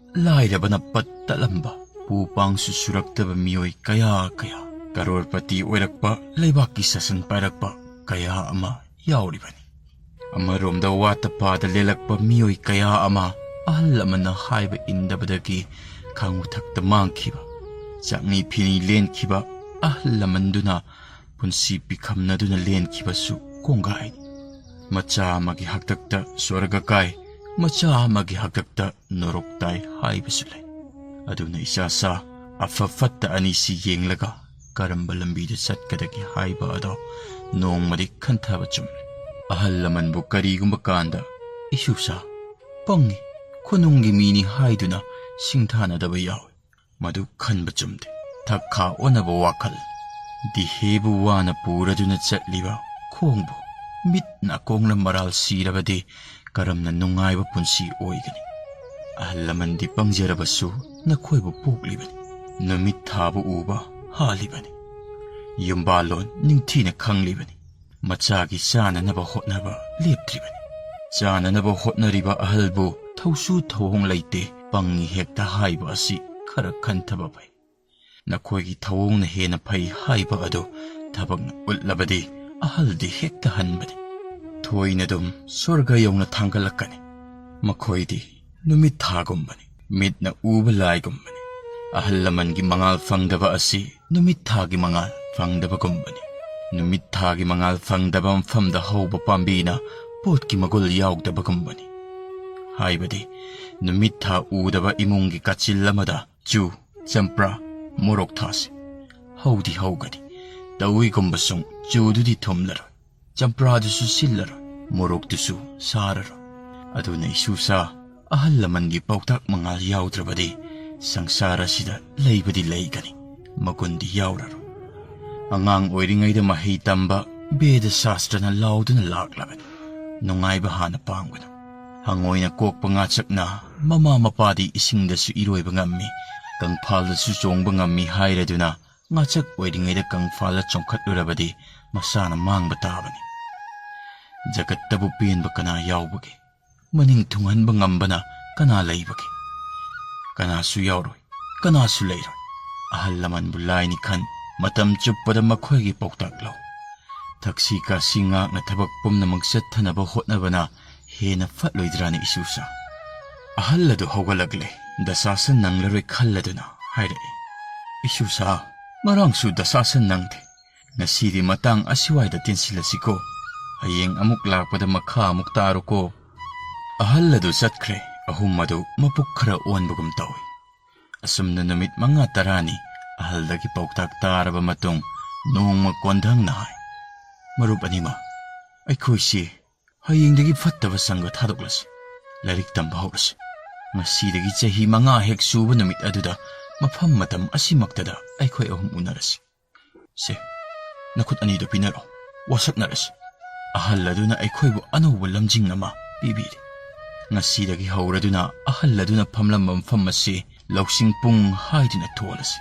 ꯂꯥꯏꯔꯕꯅ ꯄꯠ ꯇꯠꯂꯝꯕ, ꯄꯨ ꯄꯥꯡꯁꯨ ꯁꯨꯔꯛꯇꯕ ꯃꯤꯑꯣꯏ ꯀꯌꯥ ꯀꯌꯥ, ꯀꯔꯣꯔꯄꯇꯤ ꯑꯣꯏꯔꯛꯄ, ꯂꯩꯕꯥꯛꯀꯤ ꯁꯥꯁꯟ ꯄꯥꯏꯔꯛꯄ ꯀꯌꯥ ꯑꯃ ꯌꯥꯎꯔꯤꯕꯅꯤ꯫ ꯑꯃꯔꯣꯝꯗ ꯋꯥꯠꯇ ꯄꯥꯗ ꯂꯦꯜꯂꯛꯄ ꯃꯤꯑꯣꯏ ꯀꯌꯥ ꯑꯃ ꯑꯍꯜ ꯂꯃꯟꯅ ꯍꯥꯏꯕ ꯏꯟꯗꯕꯗꯒꯤ ꯈꯥꯡꯕ ꯊꯛꯇ ꯃꯥꯡꯈꯤꯕ, ꯆꯥꯛꯅꯤ ꯐꯤꯅꯤ ꯂꯦꯟꯈꯤꯕ ꯑꯍꯜ ꯂꯃꯟꯗꯨꯅ ꯄꯨꯟꯁꯤ ꯄꯤꯈꯝꯅꯗꯨꯅ ꯂꯦꯟꯈꯤꯕꯁꯨ ꯀꯣꯡꯒꯥꯏꯅꯤ꯫ ꯃꯆꯥ ꯑꯃꯒꯤ ꯍꯥꯛꯇꯛꯇ ꯁ꯭ꯋꯔꯒ ꯀꯥꯏ, ꯃꯆꯥ ꯑꯃꯒꯤ ꯍꯥꯛꯇꯛꯇ ꯅꯣꯔꯣꯛ ꯇꯥꯏ ꯍꯥꯏꯕꯁꯨ ꯂꯩ꯫ ꯑꯗꯨꯅ ꯏꯆꯥꯁꯥ, ꯑꯐ ꯐꯠꯇ ꯑꯅꯤꯁꯤ ꯌꯦꯡꯂꯒ ꯀꯔꯝꯕ ꯂꯝꯕꯤꯗ ꯆꯠꯀꯗꯒꯦ ꯍꯥꯏꯕ ꯑꯗꯣ ꯅꯣꯡꯃꯗꯤ ꯈꯟꯊꯕ ꯆꯨꯝꯃꯤ꯫ ꯑꯍꯜ ꯂꯃꯟꯕꯨ ꯀꯔꯤꯒꯨꯝꯕ ꯀꯥꯟꯗ "ꯏꯁꯨꯁꯥ, ꯄꯪꯉꯤ, ꯈꯨꯅꯨꯡꯒꯤ ꯃꯤꯅꯤ" ꯍꯥꯏꯗꯨꯅ ꯁꯤꯡꯊꯥꯅꯗꯕ ꯌꯥꯎꯏ꯫ ꯃꯗꯨ ꯈꯟꯕ ꯆꯨꯝꯗꯦ꯫ ꯊꯛꯈꯥ ꯑꯣꯟꯅꯕ ꯋꯥꯈꯜ꯫ ꯗꯤꯍꯦꯕꯨ ꯋꯥꯅ ꯄꯨꯔꯗꯨꯅ ꯆꯠꯂꯤꯕ ꯈꯣꯡꯕꯨ ꯃꯤꯠ ꯅꯥꯀꯣꯡꯅ ꯃꯔꯥꯜ ꯁꯤꯔꯕꯗꯤ ꯀꯔꯝꯅ ꯅꯨꯡꯉꯥꯏꯕ ꯄꯨꯟꯁꯤ ꯑꯣꯏꯒꯅꯤ? ꯑꯍꯜ ꯂꯃꯟꯗꯤ ꯄꯪꯖꯔꯕꯁꯨ ꯅꯈꯣꯏꯕꯨ ꯄꯣꯛꯂꯤꯕꯅꯤ꯫ ꯅꯨꯃꯤꯠ ꯊꯥꯕꯨ ꯎꯕ ꯍꯥꯜꯂꯤꯕꯅꯤ꯫ ꯌꯨꯝꯕꯥꯜꯂꯣꯟ ꯅꯤꯡꯊꯤꯅ ꯈꯪꯂꯤꯕꯅꯤ꯫ ꯃꯆꯥꯒꯤ ꯆꯥꯅꯅꯕ ꯍꯣꯠꯅꯕ ꯂꯦꯞꯇ꯭ꯔꯤꯕꯅꯤ꯫ ꯆꯥꯅꯅꯕ ꯍꯣꯠꯅꯔꯤꯕ ꯑꯍꯜꯕꯨ ꯊꯧꯁꯨ ꯊꯧꯑꯣꯡ ꯂꯩꯇꯦ, ꯄꯪꯉꯤ ꯍꯦꯛꯇ ꯍꯥꯏꯕ ꯑꯁꯤ ꯈꯔ ꯈꯟꯊꯕ ꯐꯩ꯫ ꯅꯈꯣꯏꯒꯤ ꯊꯧꯑꯣꯡꯅ ꯍꯦꯟꯅ ꯐꯩ ꯍꯥꯏꯕ ꯑꯗꯨ ꯊꯕꯛꯅ ꯎꯠꯂꯕꯗꯤ ꯑꯍꯜꯗꯤ ꯍꯦꯛꯇ ꯍꯟꯕꯅꯤ꯫ ꯊꯣꯏꯅꯗꯨꯝ ꯁ꯭ꯋꯔꯒ ꯌꯧꯅ ꯊꯥꯡꯒꯠꯂꯛꯀꯅꯤ꯫ ꯃꯈꯣꯏꯗꯤ ꯅꯨꯃꯤꯠ ꯊꯥꯒꯨꯝꯕꯅꯤ, ꯃꯤꯠꯅ ꯎꯕ ꯂꯥꯏꯒꯨꯝꯕꯅꯤ꯫ ꯑꯍꯜ ꯂꯃꯟꯒꯤ ꯃꯉꯥꯜ ꯐꯪꯗꯕ ꯑꯁꯤ ꯅꯨꯃꯤꯠ ꯊꯥꯒꯤ ꯃꯉꯥꯜ ꯐꯪꯗꯕꯒꯨꯝꯕꯅꯤ꯫ ꯅꯨꯃꯤꯠ ꯊꯥꯒꯤ ꯃꯉꯥꯜ ꯐꯪꯗꯕ ꯃꯐꯝꯗ ꯍꯧꯕ ꯄꯥꯝꯕꯤꯅ ꯄꯣꯠꯀꯤ ꯃꯒꯨꯜ ꯌꯥꯎꯗꯕꯒꯨꯝꯕꯅꯤ꯫ ꯍꯥꯏꯕꯗꯤ, ꯅꯨꯃꯤꯠ ꯊꯥ ꯎꯗꯕ ꯏꯃꯨꯡꯒꯤ ꯀꯥꯆꯤꯜ ꯑꯃꯗ ꯆꯨ, ꯆꯝꯄ꯭ꯔꯥ, ꯃꯣꯔꯣꯛ ꯊꯥꯁꯤ꯫ ꯍꯧꯗꯤ ꯍꯧꯒꯅꯤ, ꯇꯧꯏꯒꯨꯝꯕꯁꯨꯡ ꯆꯨꯗꯨꯗꯤ ꯊꯨꯝꯂꯔꯣꯏ, ꯆꯝꯄ꯭ꯔꯥꯗꯨꯁꯨ ꯁꯤꯜꯂꯔꯣꯏ, ꯃꯣꯔꯣꯛꯇꯨꯁꯨ ꯁꯥꯔꯔꯣꯏ꯫ ꯑꯗꯨꯅ ꯏꯁꯨꯁꯥ, ꯑꯍꯜ ꯂꯃꯟꯒꯤ ꯄꯥꯎꯇꯥꯛ ꯃꯉꯥꯜ ꯌꯥꯎꯗ꯭ꯔꯕꯗꯤ ꯁꯪꯁꯥꯔ ꯑꯁꯤꯗ ꯂꯩꯕꯗꯤ ꯂꯩꯒꯅꯤ, ꯃꯒꯨꯟꯗꯤ ꯌꯥꯎꯔꯔꯣꯏ꯫ ꯑꯉꯥꯡ ꯑꯣꯏꯔꯤꯉꯩꯗ ꯃꯍꯩ ꯇꯝꯕ ꯕꯦꯗ ꯁꯥꯁꯇ꯭ꯔꯅ ꯂꯥꯎꯗꯨꯅ ꯂꯥꯛꯂꯕꯅꯤ, "ꯅꯨꯡꯉꯥꯏꯕ ꯍꯥꯟꯅ ꯄꯥꯝꯒꯅꯨ"꯫ ꯍꯪꯉꯣꯏꯅ ꯀꯣꯛꯄ ꯉꯥꯆꯛꯅ ꯃꯃꯥ ꯃꯄꯥꯗꯤ ꯏꯁꯤꯡꯗꯁꯨ ꯏꯔꯣꯏꯕ ꯉꯝꯃꯤ, ꯀꯪꯐꯥꯜꯗꯁꯨ ꯆꯣꯡꯕ ꯉꯝꯃꯤ ꯍꯥꯏꯔꯗꯨꯅ ꯉꯥꯆꯛ ꯑꯣꯏꯔꯤꯉꯩꯗ ꯀꯪꯐꯥꯜꯗ ꯆꯣꯡꯈꯠꯂꯨꯔꯕꯗꯤ ꯃꯁꯥꯅ ꯃꯥꯡꯕ ꯇꯥꯕꯅꯤ꯫ ꯖꯒꯠꯇꯕꯨ ꯄꯦꯟꯕ ꯀꯅꯥ ꯌꯥꯎꯕꯒꯦ? ꯃꯅꯤꯡ ꯊꯨꯡꯍꯟꯕ ꯉꯝꯕꯅ ꯀꯅꯥ ꯂꯩꯕꯒꯦ? ꯀꯅꯥꯁꯨ ꯌꯥꯎꯔꯣꯏ, ꯀꯅꯥꯁꯨ ꯂꯩꯔꯣꯏ꯫ ꯑꯍꯜ ꯂꯃꯟꯕꯨ ꯂꯥꯏꯅꯤ ꯈꯟ, ꯃꯇꯝ ꯆꯨꯞꯄꯗ ꯃꯈꯣꯏꯒꯤ ꯄꯥꯎꯇꯥꯛ ꯂꯧ꯫ ꯊꯛꯁꯤ ꯈꯥꯁꯤ ꯉꯥꯛꯅ ꯊꯕꯛ ꯄꯨꯝꯅꯃꯛ ꯆꯠꯊꯅꯕ ꯍꯣꯠꯅꯕꯅ ꯍꯦꯟꯅ ꯐꯠꯂꯣꯏꯗ꯭ꯔꯥꯅꯦ, ꯏꯁꯨꯁꯥ? ꯑꯍꯜ ꯑꯗꯨ ꯍꯧꯒꯠꯂꯛꯂꯦ꯫ ꯗꯁꯥꯁꯟ ꯅꯪꯂꯔꯣꯏ ꯈꯜꯂꯗꯨꯅ ꯍꯥꯏꯔꯛꯏ, "ꯏꯁꯨꯁꯥ, ꯉꯔꯥꯡꯁꯨ ꯗꯁꯥꯁꯟ ꯅꯪꯗꯦ꯫ ꯉꯁꯤꯗꯤ ꯃꯇꯥꯡ ꯑꯁꯤꯋꯥꯏꯗ ꯇꯦꯟꯁꯤꯜꯂꯁꯤꯀꯣ꯫ ꯍꯌꯦꯡ ꯑꯃꯨꯛ ꯂꯥꯛꯄꯗ ꯃꯈꯥ ꯑꯃꯨꯛ ꯇꯥꯔꯣꯀꯣ꯫" ꯑꯍꯜ ꯑꯗꯨ ꯆꯠꯈ꯭ꯔꯦ꯫ ꯑꯍꯨꯝ ꯑꯗꯨ ꯃꯄꯨꯛ ꯈꯔ ꯑꯣꯟꯕꯒꯨꯝ ꯇꯧꯏ꯫ ꯑꯁꯨꯝꯅ ꯅꯨꯃꯤꯠ ꯃꯉꯥ ꯇꯔꯥꯅꯤ ꯑꯍꯜꯗꯒꯤ ꯄꯥꯎꯇꯥꯛ ꯇꯥꯔꯕ ꯃꯇꯨꯡ, ꯅꯣꯡꯃ ꯀꯣꯟꯊꯪꯅ ꯍꯥꯏ, "ꯃꯔꯨꯞ ꯑꯅꯤꯃꯛ, ꯑꯩꯈꯣꯏꯁꯤ ꯍꯌꯦꯡꯗꯒꯤ ꯐꯠꯇꯕ ꯁꯪꯒ ꯊꯥꯗꯣꯛꯂꯁꯤ꯫ ꯂꯥꯏꯔꯤꯛ ꯇꯝꯕ ꯍꯧꯔꯁꯤ꯫ ꯉꯁꯤꯗꯒꯤ ꯆꯍꯤ ꯃꯉꯥ ꯍꯦꯛ ꯁꯨꯕ ꯅꯨꯃꯤꯠ ꯑꯗꯨꯗ ꯃꯐꯝ ꯃꯇꯝ ꯑꯁꯤꯃꯛꯇꯗ ꯑꯩꯈꯣꯏ ꯑꯍꯨꯝ ꯎꯅꯔꯁꯤ꯫ ꯁꯦ, ꯅꯈꯨꯠ ꯑꯅꯤꯗꯨ ꯄꯤꯅꯔꯣ, ꯋꯥꯁꯛꯅꯔꯁꯤ꯫" ꯑꯍꯜ ꯑꯗꯨꯅ ꯑꯩꯈꯣꯏꯕꯨ ꯑꯅꯧꯕ ꯂꯝꯖꯤꯡ ꯑꯃ ꯄꯤꯕꯤꯔꯤ꯫ ꯉꯁꯤꯗꯒꯤ ꯍꯧꯔꯗꯨꯅ ꯑꯍꯜ ꯑꯗꯨꯅ ꯐꯝꯂꯝꯕ ꯃꯐꯝ ꯑꯁꯤ ꯂꯧꯁꯤꯡ ꯄꯨꯡ ꯍꯥꯏꯗꯨꯅ ꯊꯣꯜꯂꯁꯤ꯫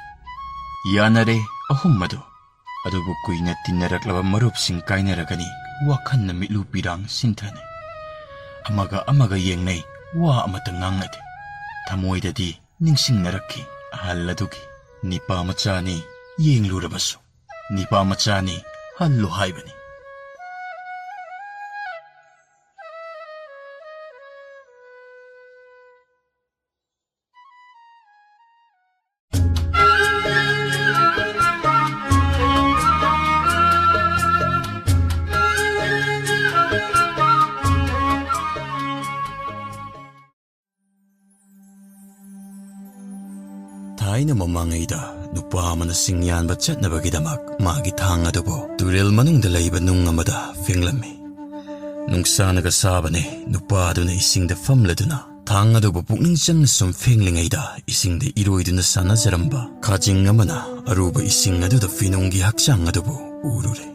ꯌꯥꯅꯔꯦ ꯑꯍꯨꯝ ꯑꯗꯨ꯫ ꯑꯗꯨꯕꯨ ꯀꯨꯏꯅ ꯇꯤꯟꯅꯔꯛꯂꯕ ꯃꯔꯨꯞꯁꯤꯡ ꯀꯥꯏꯅꯔꯒꯅꯤ ꯋꯥꯈꯜꯅ ꯃꯤꯠꯂꯨ ꯄꯤꯔꯥꯡ ꯁꯤꯟꯊꯅꯩ꯫ ꯑꯃꯒ ꯑꯃꯒ ꯌꯦꯡꯅꯩ, ꯋꯥ ꯑꯃꯠꯇ ꯉꯥꯡꯅꯗꯦ꯫ ꯊꯃꯣꯏꯗꯗꯤ ꯅꯤꯡꯁꯤꯡꯅꯔꯛꯈꯤ ꯑꯍꯜ ꯑꯗꯨꯒꯤ꯫ ꯅꯤꯄꯥ ꯃꯆꯥꯅꯤ ꯌꯦꯡꯂꯨꯔꯕꯁꯨ, ꯅꯤꯄꯥ ꯃꯆꯥꯅꯤ ꯍꯜꯂꯨ ꯍꯥꯏꯕꯅꯤ꯫ ꯊꯥꯏꯅ ꯃꯃꯥꯡꯉꯩꯗ ꯅꯨꯄꯥ ꯑꯃꯅ ꯁꯤꯡ ꯌꯥꯟꯕ ꯆꯠꯅꯕꯒꯤꯗꯃꯛ ꯃꯥꯒꯤ ꯊꯥꯡ ꯑꯗꯨꯕꯨ ꯇꯨꯔꯦꯜ ꯃꯅꯨꯡꯗ ꯂꯩꯕ ꯅꯨꯡ ꯑꯃꯗ ꯐꯦꯡꯂꯝꯃꯤ꯫ ꯅꯨꯡꯁꯥꯅꯒ ꯁꯥꯕꯅꯦ, ꯅꯨꯄꯥ ꯑꯗꯨꯅ ꯏꯁꯤꯡꯗ ꯐꯝꯂꯗꯨꯅ ꯊꯥꯡ ꯑꯗꯨꯕꯨ ꯄꯨꯛꯅꯤꯡ ꯆꯪꯅ ꯁꯨꯝ ꯐꯦꯡꯂꯤꯉꯩꯗ ꯏꯁꯤꯡꯗ ꯏꯔꯣꯏꯗꯨꯅ ꯁꯥꯟꯅꯖꯔꯝꯕ ꯈꯥꯖꯤꯡ ꯑꯃꯅ ꯑꯔꯨꯕ ꯏꯁꯤꯡ ꯑꯗꯨꯗ ꯐꯤꯅꯨꯡꯒꯤ ꯍꯛꯆꯥꯡ ꯑꯗꯨꯕꯨ ꯎꯔꯨꯔꯦ꯫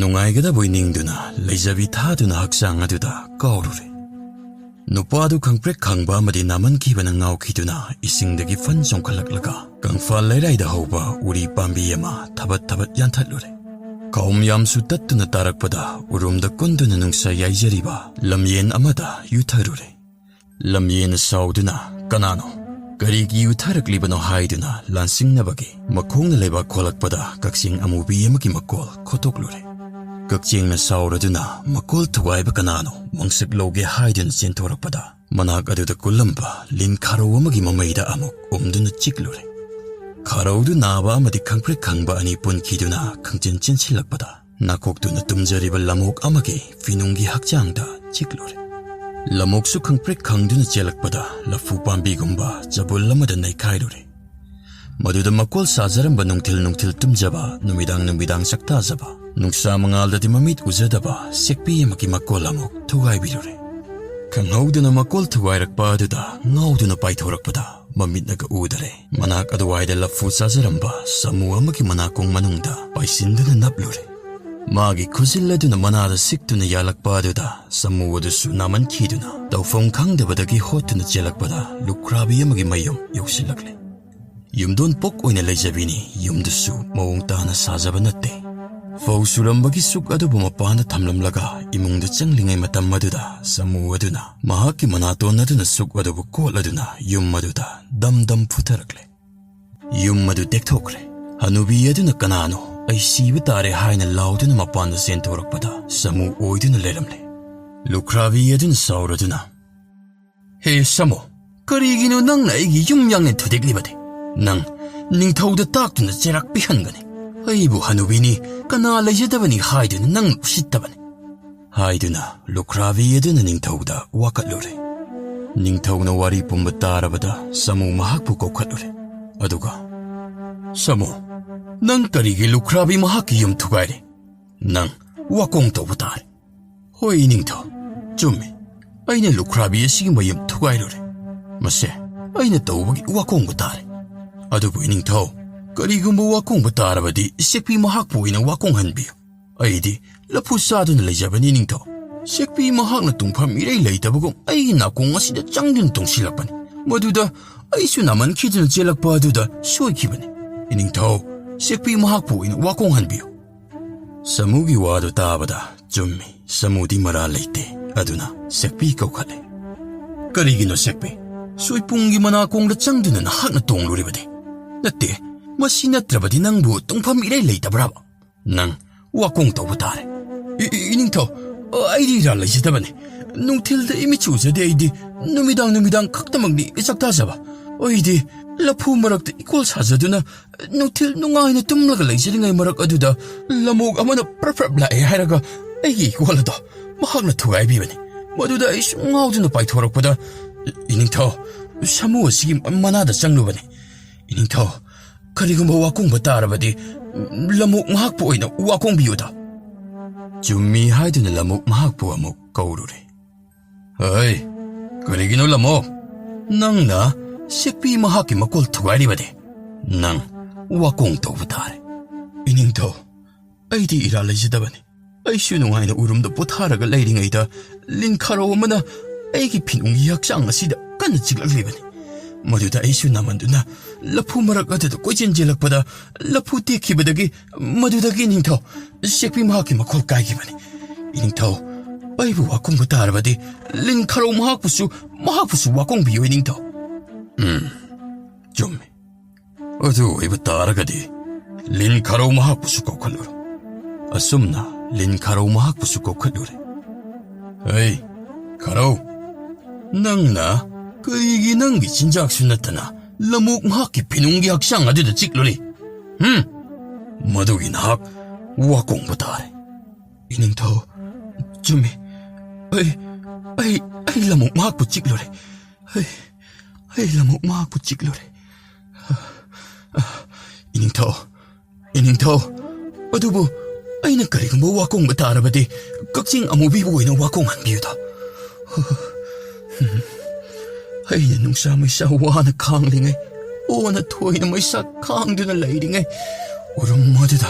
ꯅꯨꯡꯉꯥꯏꯒꯗꯕꯣꯏ ꯅꯤꯡꯗꯨꯅ ꯂꯩꯖꯕꯤ ꯊꯥꯗꯨꯅ ꯍꯛꯆꯥꯡ ꯑꯗꯨꯗ ꯀꯥꯎꯔꯨꯔꯦ꯫ ꯅꯨꯄꯥꯗꯨ ꯈꯪꯄ꯭ꯔꯦꯛ ꯈꯪꯕ ꯑꯃꯗꯤ ꯅꯥꯃꯟꯈꯤꯕꯅ ꯉꯥꯎꯈꯤꯗꯨꯅ ꯏꯁꯤꯡꯗꯒꯤ ꯐꯟ ꯆꯣꯡꯈꯠꯂꯛꯂꯒ ꯀꯪꯐꯥꯜ ꯂꯩꯔꯥꯏꯗ ꯍꯧꯕ ꯎꯔꯤ ꯄꯥꯝꯕꯤ ꯑꯃ ꯊꯕꯠ ꯊꯕꯠ ꯌꯥꯟꯊꯠꯂꯨꯔꯦ꯫ ꯈꯥꯎꯝ ꯌꯥꯝꯁꯨ ꯇꯠꯇꯨꯅ ꯇꯥꯔꯛꯄꯗ ꯎꯔꯨꯝꯗ ꯀꯨꯟꯗꯨꯅ ꯅꯨꯡꯁꯥ ꯌꯥꯏꯖꯔꯤꯕ ꯂꯝꯌꯦꯟ ꯑꯃꯗ ꯌꯨꯊꯔꯨꯔꯦ꯫ ꯂꯝꯌꯦꯟꯅ ꯁꯥꯎꯗꯨꯅ, "ꯀꯅꯥꯅꯣ? ꯀꯔꯤꯒꯤ ꯌꯨꯊꯔꯛꯂꯤꯕꯅꯣ?" ꯍꯥꯏꯗꯨꯅ ꯂꯥꯟꯁꯤꯡꯅꯕꯒꯤ ꯃꯈꯣꯡꯅ ꯂꯩꯕꯥꯛ ꯈꯣꯂꯛꯄꯗ ꯀꯛꯆꯦꯡ ꯑꯃꯨꯕꯤ ꯑꯃꯒꯤ ꯃꯀꯣꯜ ꯈꯣꯠꯇꯣꯛꯂꯨꯔꯦ꯫ ꯀꯛꯆꯦꯡꯅ ꯁꯥꯎꯔꯗꯨꯅ, "ꯃꯀꯣꯜ ꯊꯨꯒꯥꯏꯕ ꯀꯅꯥꯅꯣ? ꯃꯪꯁꯛ ꯂꯧꯒꯦ" ꯍꯥꯏꯗꯨꯅ ꯆꯦꯟꯊꯣꯔꯛꯄꯗ ꯃꯅꯥꯛ ꯑꯗꯨꯗ ꯀꯨꯜꯂꯝꯕ ꯂꯤꯟ ꯈꯥꯔꯧ ꯑꯃꯒꯤ ꯃꯃꯩꯗ ꯑꯃꯨꯛ ꯎꯝꯗꯨꯅ ꯆꯤꯛꯂꯨꯔꯦ꯫ ꯈꯥꯔꯧꯗꯨ ꯅꯥꯕ ꯑꯃꯗꯤ ꯈꯪꯄ꯭ꯔꯦꯛ ꯈꯪꯕ ꯑꯅꯤ ꯄꯨꯟꯈꯤꯗꯨꯅ ꯈꯪꯆꯦꯟ ꯆꯦꯟꯁꯤꯜꯂꯛꯄꯗ ꯅꯥꯀꯣꯛꯇꯨꯅ ꯇꯨꯝꯖꯔꯤꯕ ꯂꯃꯣꯛ ꯑꯃꯒꯤ ꯐꯤꯅꯨꯡꯒꯤ ꯍꯛꯆꯥꯡꯗ ꯆꯤꯛꯂꯨꯔꯦ꯫ ꯂꯃꯣꯛꯁꯨ ꯈꯪꯄ꯭ꯔꯦꯛ ꯈꯪꯗꯨꯅ ꯆꯦꯜꯂꯛꯄꯗ ꯂꯐꯨ ꯄꯥꯝꯕꯤꯒꯨꯝꯕ ꯆꯕꯨꯜ ꯑꯃꯗ ꯅꯩꯈꯥꯏꯔꯨꯔꯦ꯫ ꯃꯗꯨꯗ ꯃꯀꯣꯜ ꯁꯥꯖꯔꯝꯕ, ꯅꯨꯡꯊꯤꯜ ꯅꯨꯡꯊꯤꯜ ꯇꯨꯝꯖꯕ, ꯅꯨꯃꯤꯗꯥꯡ ꯅꯨꯃꯤꯗꯥꯡ ꯆꯥꯛꯇꯥꯖꯕ, ꯅꯨꯡꯁꯥ ꯃꯉꯥꯜꯗꯗꯤ ꯃꯃꯤꯠ ꯎꯖꯗꯕ ꯁꯦꯛꯄꯤ ꯑꯃꯒꯤ ꯃꯀꯣꯜ ꯑꯃꯨꯛ ꯊꯨꯒꯥꯏꯕꯤꯔꯨꯔꯦ꯫ ꯈꯪꯍꯧꯗꯅ ꯃꯀꯣꯜ ꯊꯨꯒꯥꯏꯔꯛꯄ ꯑꯗꯨꯗ ꯉꯥꯎꯗꯨꯅ ꯄꯥꯏꯊꯣꯔꯛꯄꯗ ꯃꯃꯤꯠꯅꯒ ꯎꯗꯔꯦ꯫ ꯃꯅꯥꯛ ꯑꯗꯨꯋꯥꯏꯗ ꯂꯐꯨ ꯆꯥꯖꯔꯝꯕ ꯁꯥꯃꯨ ꯑꯃꯒꯤ ꯃꯅꯥꯀꯣꯡ ꯃꯅꯨꯡꯗ ꯄꯥꯏꯁꯤꯟꯗꯨꯅ ꯅꯞꯂꯨꯔꯦ꯫ ꯃꯥꯒꯤ ꯈꯨꯖꯤꯜ ꯑꯗꯨꯅ ꯃꯅꯥꯗ ꯁꯤꯛꯇꯨꯅ ꯌꯥꯜꯂꯛꯄ ꯑꯗꯨꯗ ꯁꯥꯃꯨ ꯑꯗꯨꯁꯨ ꯅꯥꯃꯟꯈꯤꯗꯨꯅ ꯇꯧꯐꯝ ꯈꯪꯗꯕꯗꯒꯤ ꯍꯣꯠꯇꯨꯅ ꯆꯦꯜꯂꯛꯄꯗ ꯂꯨꯈ꯭ꯔꯥꯕꯤ ꯑꯃꯒꯤ ꯃꯌꯨꯝ ꯌꯧꯁꯤꯜꯂꯛꯂꯦ꯫ ꯌꯨꯝꯗꯣꯟ ꯄꯣꯛ ꯑꯣꯏꯅ ꯂꯩꯖꯕꯤꯅꯤ, ꯌꯨꯝꯗꯨꯁꯨ ꯃꯑꯣꯡ ꯇꯥꯅ ꯁꯥꯖꯕ ꯅꯠꯇꯦ꯫ ꯐꯧ ꯁꯨꯔꯝꯕꯒꯤ ꯆꯨꯛ ꯑꯗꯨꯕꯨ ꯃꯄꯥꯟꯗ ꯊꯝꯂꯝꯂꯒ ꯏꯃꯨꯡꯗ ꯆꯪꯂꯤꯉꯩ ꯃꯇꯝ ꯑꯗꯨꯗ ꯁꯥꯃꯨ ꯑꯗꯨꯅ ꯃꯍꯥꯛꯀꯤ ꯃꯅꯥꯇꯣꯟ ꯑꯗꯨꯅ ꯆꯨꯛ ꯑꯗꯨꯕꯨ ꯀꯣꯠꯂꯗꯨꯅ ꯌꯨꯝ ꯑꯗꯨꯗ ꯗꯝ ꯗꯝ ꯐꯨꯊꯔꯛꯂꯦ꯫ ꯌꯨꯝ ꯑꯗꯨ ꯇꯦꯛꯊꯣꯛꯈ꯭ꯔꯦ꯫ ꯍꯅꯨꯕꯤ ꯑꯗꯨꯅ "ꯀꯅꯥꯅꯣ? ꯑꯩ ꯁꯤꯕ ꯇꯥꯔꯦ" ꯍꯥꯏꯅ ꯂꯥꯎꯗꯨꯅ ꯃꯄꯥꯟꯗ ꯆꯦꯟꯊꯣꯔꯛꯄꯗ ꯁꯥꯃꯨ ꯑꯣꯏꯗꯨꯅ ꯂꯩꯔꯝꯂꯦ꯫ ꯂꯨꯈ꯭ꯔꯥꯕꯤ ꯑꯗꯨꯅ ꯁꯥꯎꯔꯗꯨꯅ, "ꯍꯦ ꯁꯥꯃꯨ, ꯀꯔꯤꯒꯤꯅꯣ ꯅꯪꯅ ꯑꯩꯒꯤ ꯌꯨꯝ ꯌꯥꯡꯂꯦꯟ ꯊꯨꯗꯦꯛꯂꯤꯕꯗꯤ? ꯅꯪ ꯅꯤꯡꯊꯧꯗ ꯇꯥꯛꯇꯨꯅ ꯆꯩꯔꯥꯛ ꯄꯤꯍꯟꯒꯅꯤ꯫ ꯑꯩꯕꯨ ꯍꯅꯨꯕꯤꯅꯤ, ꯀꯅꯥ ꯂꯩꯖꯗꯕꯅꯤ ꯍꯥꯏꯗꯨꯅ ꯅꯪ ꯎꯁꯤꯠꯇꯕꯅꯤ" ꯍꯥꯏꯗꯨꯅ ꯂꯨꯈ꯭ꯔꯥꯕꯤ ꯑꯗꯨꯅ ꯅꯤꯡꯊꯧꯗ ꯋꯥꯀꯠꯂꯨꯔꯦ꯫ ꯅꯤꯡꯊꯧꯅ ꯋꯥꯔꯤ ꯄꯨꯝꯕ ꯇꯥꯔꯕꯗ ꯁꯥꯃꯨ ꯃꯍꯥꯛꯄꯨ ꯀꯧꯈꯠꯂꯨꯔꯦ꯫ ꯑꯗꯨꯒ, "ꯁꯥꯃꯨ, ꯅꯪ ꯀꯔꯤꯒꯤ ꯂꯨꯈ꯭ꯔꯥꯕꯤ ꯃꯍꯥꯛꯀꯤ ꯌꯨꯝ ꯊꯨꯒꯥꯏꯔꯦ? ꯅꯪ ꯋꯥꯀꯣꯡ ꯇꯧꯕ ꯇꯥꯔꯦ"꯫ "ꯍꯣꯏ ꯅꯤꯡꯊꯧ, ꯆꯨꯝꯃꯤ꯫ ꯑꯩꯅ ꯂꯨꯈ꯭ꯔꯥꯕꯤ ꯑꯁꯤꯒꯤ ꯃꯌꯨꯝ ꯊꯨꯒꯥꯏꯔꯨꯔꯦ꯫ ꯃꯁꯦ ꯑꯩꯅ ꯇꯧꯕꯒꯤ ꯋꯥꯀꯣꯡꯕ ꯇꯥꯔꯦ꯫ ꯑꯗꯨꯕꯨ ꯏꯅꯤꯡꯊꯧ, ꯀꯔꯤꯒꯨꯝꯕ ꯋꯥꯀꯣꯡꯕ ꯇꯥꯔꯕꯗꯤ ꯁꯦꯛꯄꯤ ꯃꯍꯥꯛꯄꯨ ꯑꯣꯏꯅ ꯋꯥꯀꯣꯡꯍꯟꯕꯤꯌꯨ꯫ ꯑꯩꯗꯤ ꯂꯐꯨ ꯆꯥꯗꯨꯅ ꯂꯩꯖꯕꯅꯤ ꯏꯅꯤꯡꯊꯧ꯫ ꯁꯦꯛꯄꯤ ꯃꯍꯥꯛꯅ ꯇꯨꯝꯐꯝ ꯏꯔꯩ ꯂꯩꯇꯕꯒꯨꯝ ꯑꯩꯒꯤ ꯅꯥꯀꯣꯡ ꯑꯁꯤꯗ ꯆꯪꯗꯨꯅ ꯇꯣꯡꯁꯤꯜꯂꯛꯄꯅꯤ꯫ ꯃꯗꯨꯗ ꯑꯩꯁꯨ ꯅꯥꯃꯟꯈꯤꯗꯨꯅ ꯆꯦꯜꯂꯛꯄ ꯑꯗꯨꯗ ꯁꯣꯏꯈꯤꯕꯅꯤ꯫ ꯏꯅꯤꯡꯊꯧ, ꯁꯦꯛꯄꯤ ꯃꯍꯥꯛꯄꯨ ꯑꯣꯏꯅ ꯋꯥꯀꯣꯡꯍꯟꯕꯤꯌꯨ"꯫ ꯁꯥꯃꯨꯒꯤ ꯋꯥꯗꯨ ꯇꯥꯕꯗ, ꯆꯨꯝꯃꯤ, ꯁꯥꯃꯨꯗꯤ ꯃꯔꯥꯜ ꯂꯩꯇꯦ꯫ ꯑꯗꯨꯅ ꯁꯦꯛꯄꯤ ꯀꯧꯈꯠꯂꯦ꯫ "ꯀꯔꯤꯒꯤꯅꯣ ꯁꯦꯛꯄꯤ? ꯁꯣꯏꯄꯨꯡꯒꯤ ꯃꯅꯥꯀꯣꯡꯗ ꯆꯪꯗꯨꯅ ꯅꯍꯥꯛꯅ ꯇꯣꯡꯂꯨꯔꯤꯕꯗꯤ? ꯅꯠꯇꯦ, ꯃꯁꯤ ꯅꯠꯇ꯭ꯔꯕꯗꯤ ꯅꯪꯕꯨ ꯇꯣꯡꯐꯝ ꯏꯔꯩ ꯂꯩꯇꯕ꯭ꯔꯥꯕ? ꯅꯪ ꯋꯥꯀꯣꯡ ꯇꯧꯕ ꯇꯥꯔꯦ꯫" "ꯏ-, ꯏ-, ꯏꯅꯤꯡꯊꯧ, ꯑꯩꯗꯤ ꯏꯔꯥꯜ ꯂꯩꯖꯗꯕꯅꯤ꯫ ꯅꯨꯡꯊꯤꯜꯗ ꯏꯃꯤꯠꯁꯨ ꯎꯖꯗꯦ ꯑꯩꯗꯤ꯫ ꯅꯨꯃꯤꯗꯥꯡ ꯅꯨꯃꯤꯗꯥꯡ ꯈꯛꯇꯃꯛꯅꯤ ꯆꯥꯛ ꯆꯥꯖꯕ꯫ ꯑꯩꯗꯤ ꯂꯐꯨ ꯃꯔꯛꯇ ꯏꯀꯣꯜ ꯁꯥꯖꯗꯨꯅ ꯅꯨꯡꯊꯤꯜ ꯅꯨꯡꯉꯥꯏꯅ ꯇꯨꯝꯂꯒ ꯂꯩꯖꯔꯤꯉꯩ ꯃꯔꯛ ꯑꯗꯨꯗ ꯂꯃꯣꯛ ꯑꯃꯅ ꯄ꯭ꯔꯞ ꯄ꯭ꯔꯞ ꯂꯥꯛꯑꯦ ꯍꯥꯏꯔꯒ ꯑꯩꯒꯤ ꯏꯀꯣꯜ ꯑꯗꯣ ꯃꯍꯥꯛꯅ ꯊꯨꯒꯥꯏꯕꯤꯕꯅꯤ꯫ ꯃꯗꯨꯗ ꯑꯩꯁꯨ ꯉꯥꯎꯗꯨꯅ ꯄꯥꯏꯊꯣꯔꯛꯄꯗ, ꯏꯅꯤꯡꯊꯧ, ꯁꯥꯃꯨ ꯑꯁꯤꯒꯤ ꯃꯅꯥꯗ ꯆꯪꯂꯨꯕꯅꯤ꯫ ꯏꯅꯤꯡꯊꯧ, ꯀꯔꯤꯒꯨꯝꯕ ꯋꯥꯀꯣꯡꯕ ꯇꯥꯔꯕꯗꯤ ꯂꯃꯣꯛ ꯃꯍꯥꯛꯄꯨ ꯑꯣꯏꯅ ꯋꯥꯀꯣꯡꯕꯤꯌꯨꯗ꯫" ꯆꯨꯝꯃꯤ ꯍꯥꯏꯗꯨꯅ ꯂꯃꯣꯛ ꯃꯍꯥꯛꯄꯨ ꯑꯃꯨꯛ ꯀꯧꯔꯨꯔꯦ꯫ "ꯍꯩ, ꯀꯔꯤꯒꯤꯅꯣ ꯂꯃꯣꯛ? ꯅꯪꯅ ꯁꯦꯛꯄꯤ ꯃꯍꯥꯛꯀꯤ ꯃꯀꯣꯜ ꯊꯨꯒꯥꯏꯔꯤꯕꯗꯤ? ꯅꯪ ꯋꯥꯀꯣꯡ ꯇꯧꯕ ꯇꯥꯔꯦ꯫" "ꯏꯅꯤꯡꯊꯧ, ꯑꯩꯗꯤ ꯏꯔꯥꯜ ꯂꯩꯖꯗꯕꯅꯤ꯫ ꯑꯩꯁꯨ ꯅꯨꯡꯉꯥꯏꯅ ꯎꯔꯨꯝꯗ ꯄꯣꯊꯥꯔꯒ ꯂꯩꯔꯤꯉꯩꯗ ꯂꯤꯟ ꯈꯥꯔꯧ ꯑꯃꯅ ꯑꯩꯒꯤ ꯐꯤꯅꯨꯡꯒꯤ ꯍꯛꯆꯥꯡ ꯑꯁꯤꯗ ꯀꯟꯅ ꯆꯤꯛꯂꯛꯂꯤꯕꯅꯤ꯫ ꯃꯗꯨꯗ ꯑꯩꯁꯨ ꯅꯥꯃꯟꯗꯨꯅ ꯂꯐꯨ ꯃꯔꯛ ꯑꯗꯨꯗ ꯀꯣꯏꯆꯦꯟ ꯆꯦꯜꯂꯛꯄꯗ ꯂꯐꯨ ꯇꯦꯛꯈꯤꯕꯗꯒꯤ, ꯃꯗꯨꯗꯒꯤ ꯏꯅꯤꯡꯊꯧ, ꯁꯦꯛꯄꯤ ꯃꯍꯥꯛꯀꯤ ꯃꯈꯣꯜ ꯀꯥꯏꯈꯤꯕꯅꯤ꯫ ꯏꯅꯤꯡꯊꯧ, ꯑꯩꯕꯨ ꯋꯥꯀꯨꯝꯕ ꯇꯥꯔꯕꯗꯤ ꯂꯤꯟ ꯈꯥꯔꯧ ꯃꯍꯥꯛꯄꯨꯁꯨ, ꯃꯍꯥꯛꯄꯨꯁꯨ ꯋꯥꯀꯣꯡꯕꯤꯌꯨ ꯏꯅꯤꯡꯊꯧ꯫" "ꯎꯝ, ꯆꯨꯝꯃꯤ꯫ ꯑꯗꯨ ꯑꯣꯏꯕ ꯇꯥꯔꯒꯗꯤ ꯂꯤꯟ ꯈꯥꯔꯧ ꯃꯍꯥꯛꯄꯨꯁꯨ ꯀꯧꯈꯠꯂꯨꯔꯣ꯫ ꯑꯁꯨꯝꯅ ꯂꯤꯟ ꯈꯥꯔꯧ ꯃꯍꯥꯛꯄꯨꯁꯨ ꯀꯧꯈꯠꯂꯨꯔꯦ꯫ ꯍꯩ, ꯈꯥꯔꯧ, ꯅꯪꯅ ꯀꯔꯤꯒꯤ ꯅꯪꯒꯤ ꯆꯤꯟꯖꯥꯛꯁꯨ ꯅꯠꯇꯅ ꯂꯃꯣꯛ ꯃꯍꯥꯛꯀꯤ ꯐꯤꯅꯨꯡꯒꯤ ꯍꯛꯆꯥꯡ ꯑꯗꯨꯗ ꯆꯤꯛꯂꯨꯔꯤ? ꯍꯨꯝ? ꯃꯗꯨꯒꯤ ꯅꯍꯥꯛ ꯋꯥꯀꯣꯡꯕ ꯇꯥꯔꯦ꯫" "ꯏꯅꯤꯡꯊꯧ, ꯆꯨꯝꯃꯤ꯫ ꯑꯩ, ꯑꯩ, ꯑꯩ ꯂꯃꯣꯛ ꯃꯍꯥꯛꯄꯨ ꯆꯤꯛꯂꯨꯔꯦ꯫ ꯑꯩ, ꯑꯩ ꯂꯃꯣꯛ ꯃꯍꯥꯛꯄꯨ ꯆꯤꯛꯂꯨꯔꯦ꯫ ꯏꯅꯤꯡꯊꯧ, ꯏꯅꯤꯡꯊꯧ, ꯑꯗꯨꯕꯨ ꯑꯩꯅ ꯀꯔꯤꯒꯨꯝꯕ ꯋꯥꯀꯣꯡꯕ ꯇꯥꯔꯕꯗꯤ ꯀꯛꯆꯦꯡ ꯑꯃꯨꯕꯤꯕꯨ ꯑꯣꯏꯅ ꯋꯥꯀꯣꯡꯍꯟꯕꯤꯌꯨꯗ꯫ ꯑꯩꯅ ꯅꯨꯡꯁꯥ ꯃꯩꯁꯥ ꯋꯥꯅ ꯈꯥꯡꯂꯤꯉꯩ, ꯑꯣꯅ ꯊꯣꯏꯅ ꯃꯩꯁꯥ ꯈꯥꯡꯗꯨꯅ ꯂꯩꯔꯤꯉꯩ, ꯎꯔꯨꯝ ꯑꯗꯨꯗ,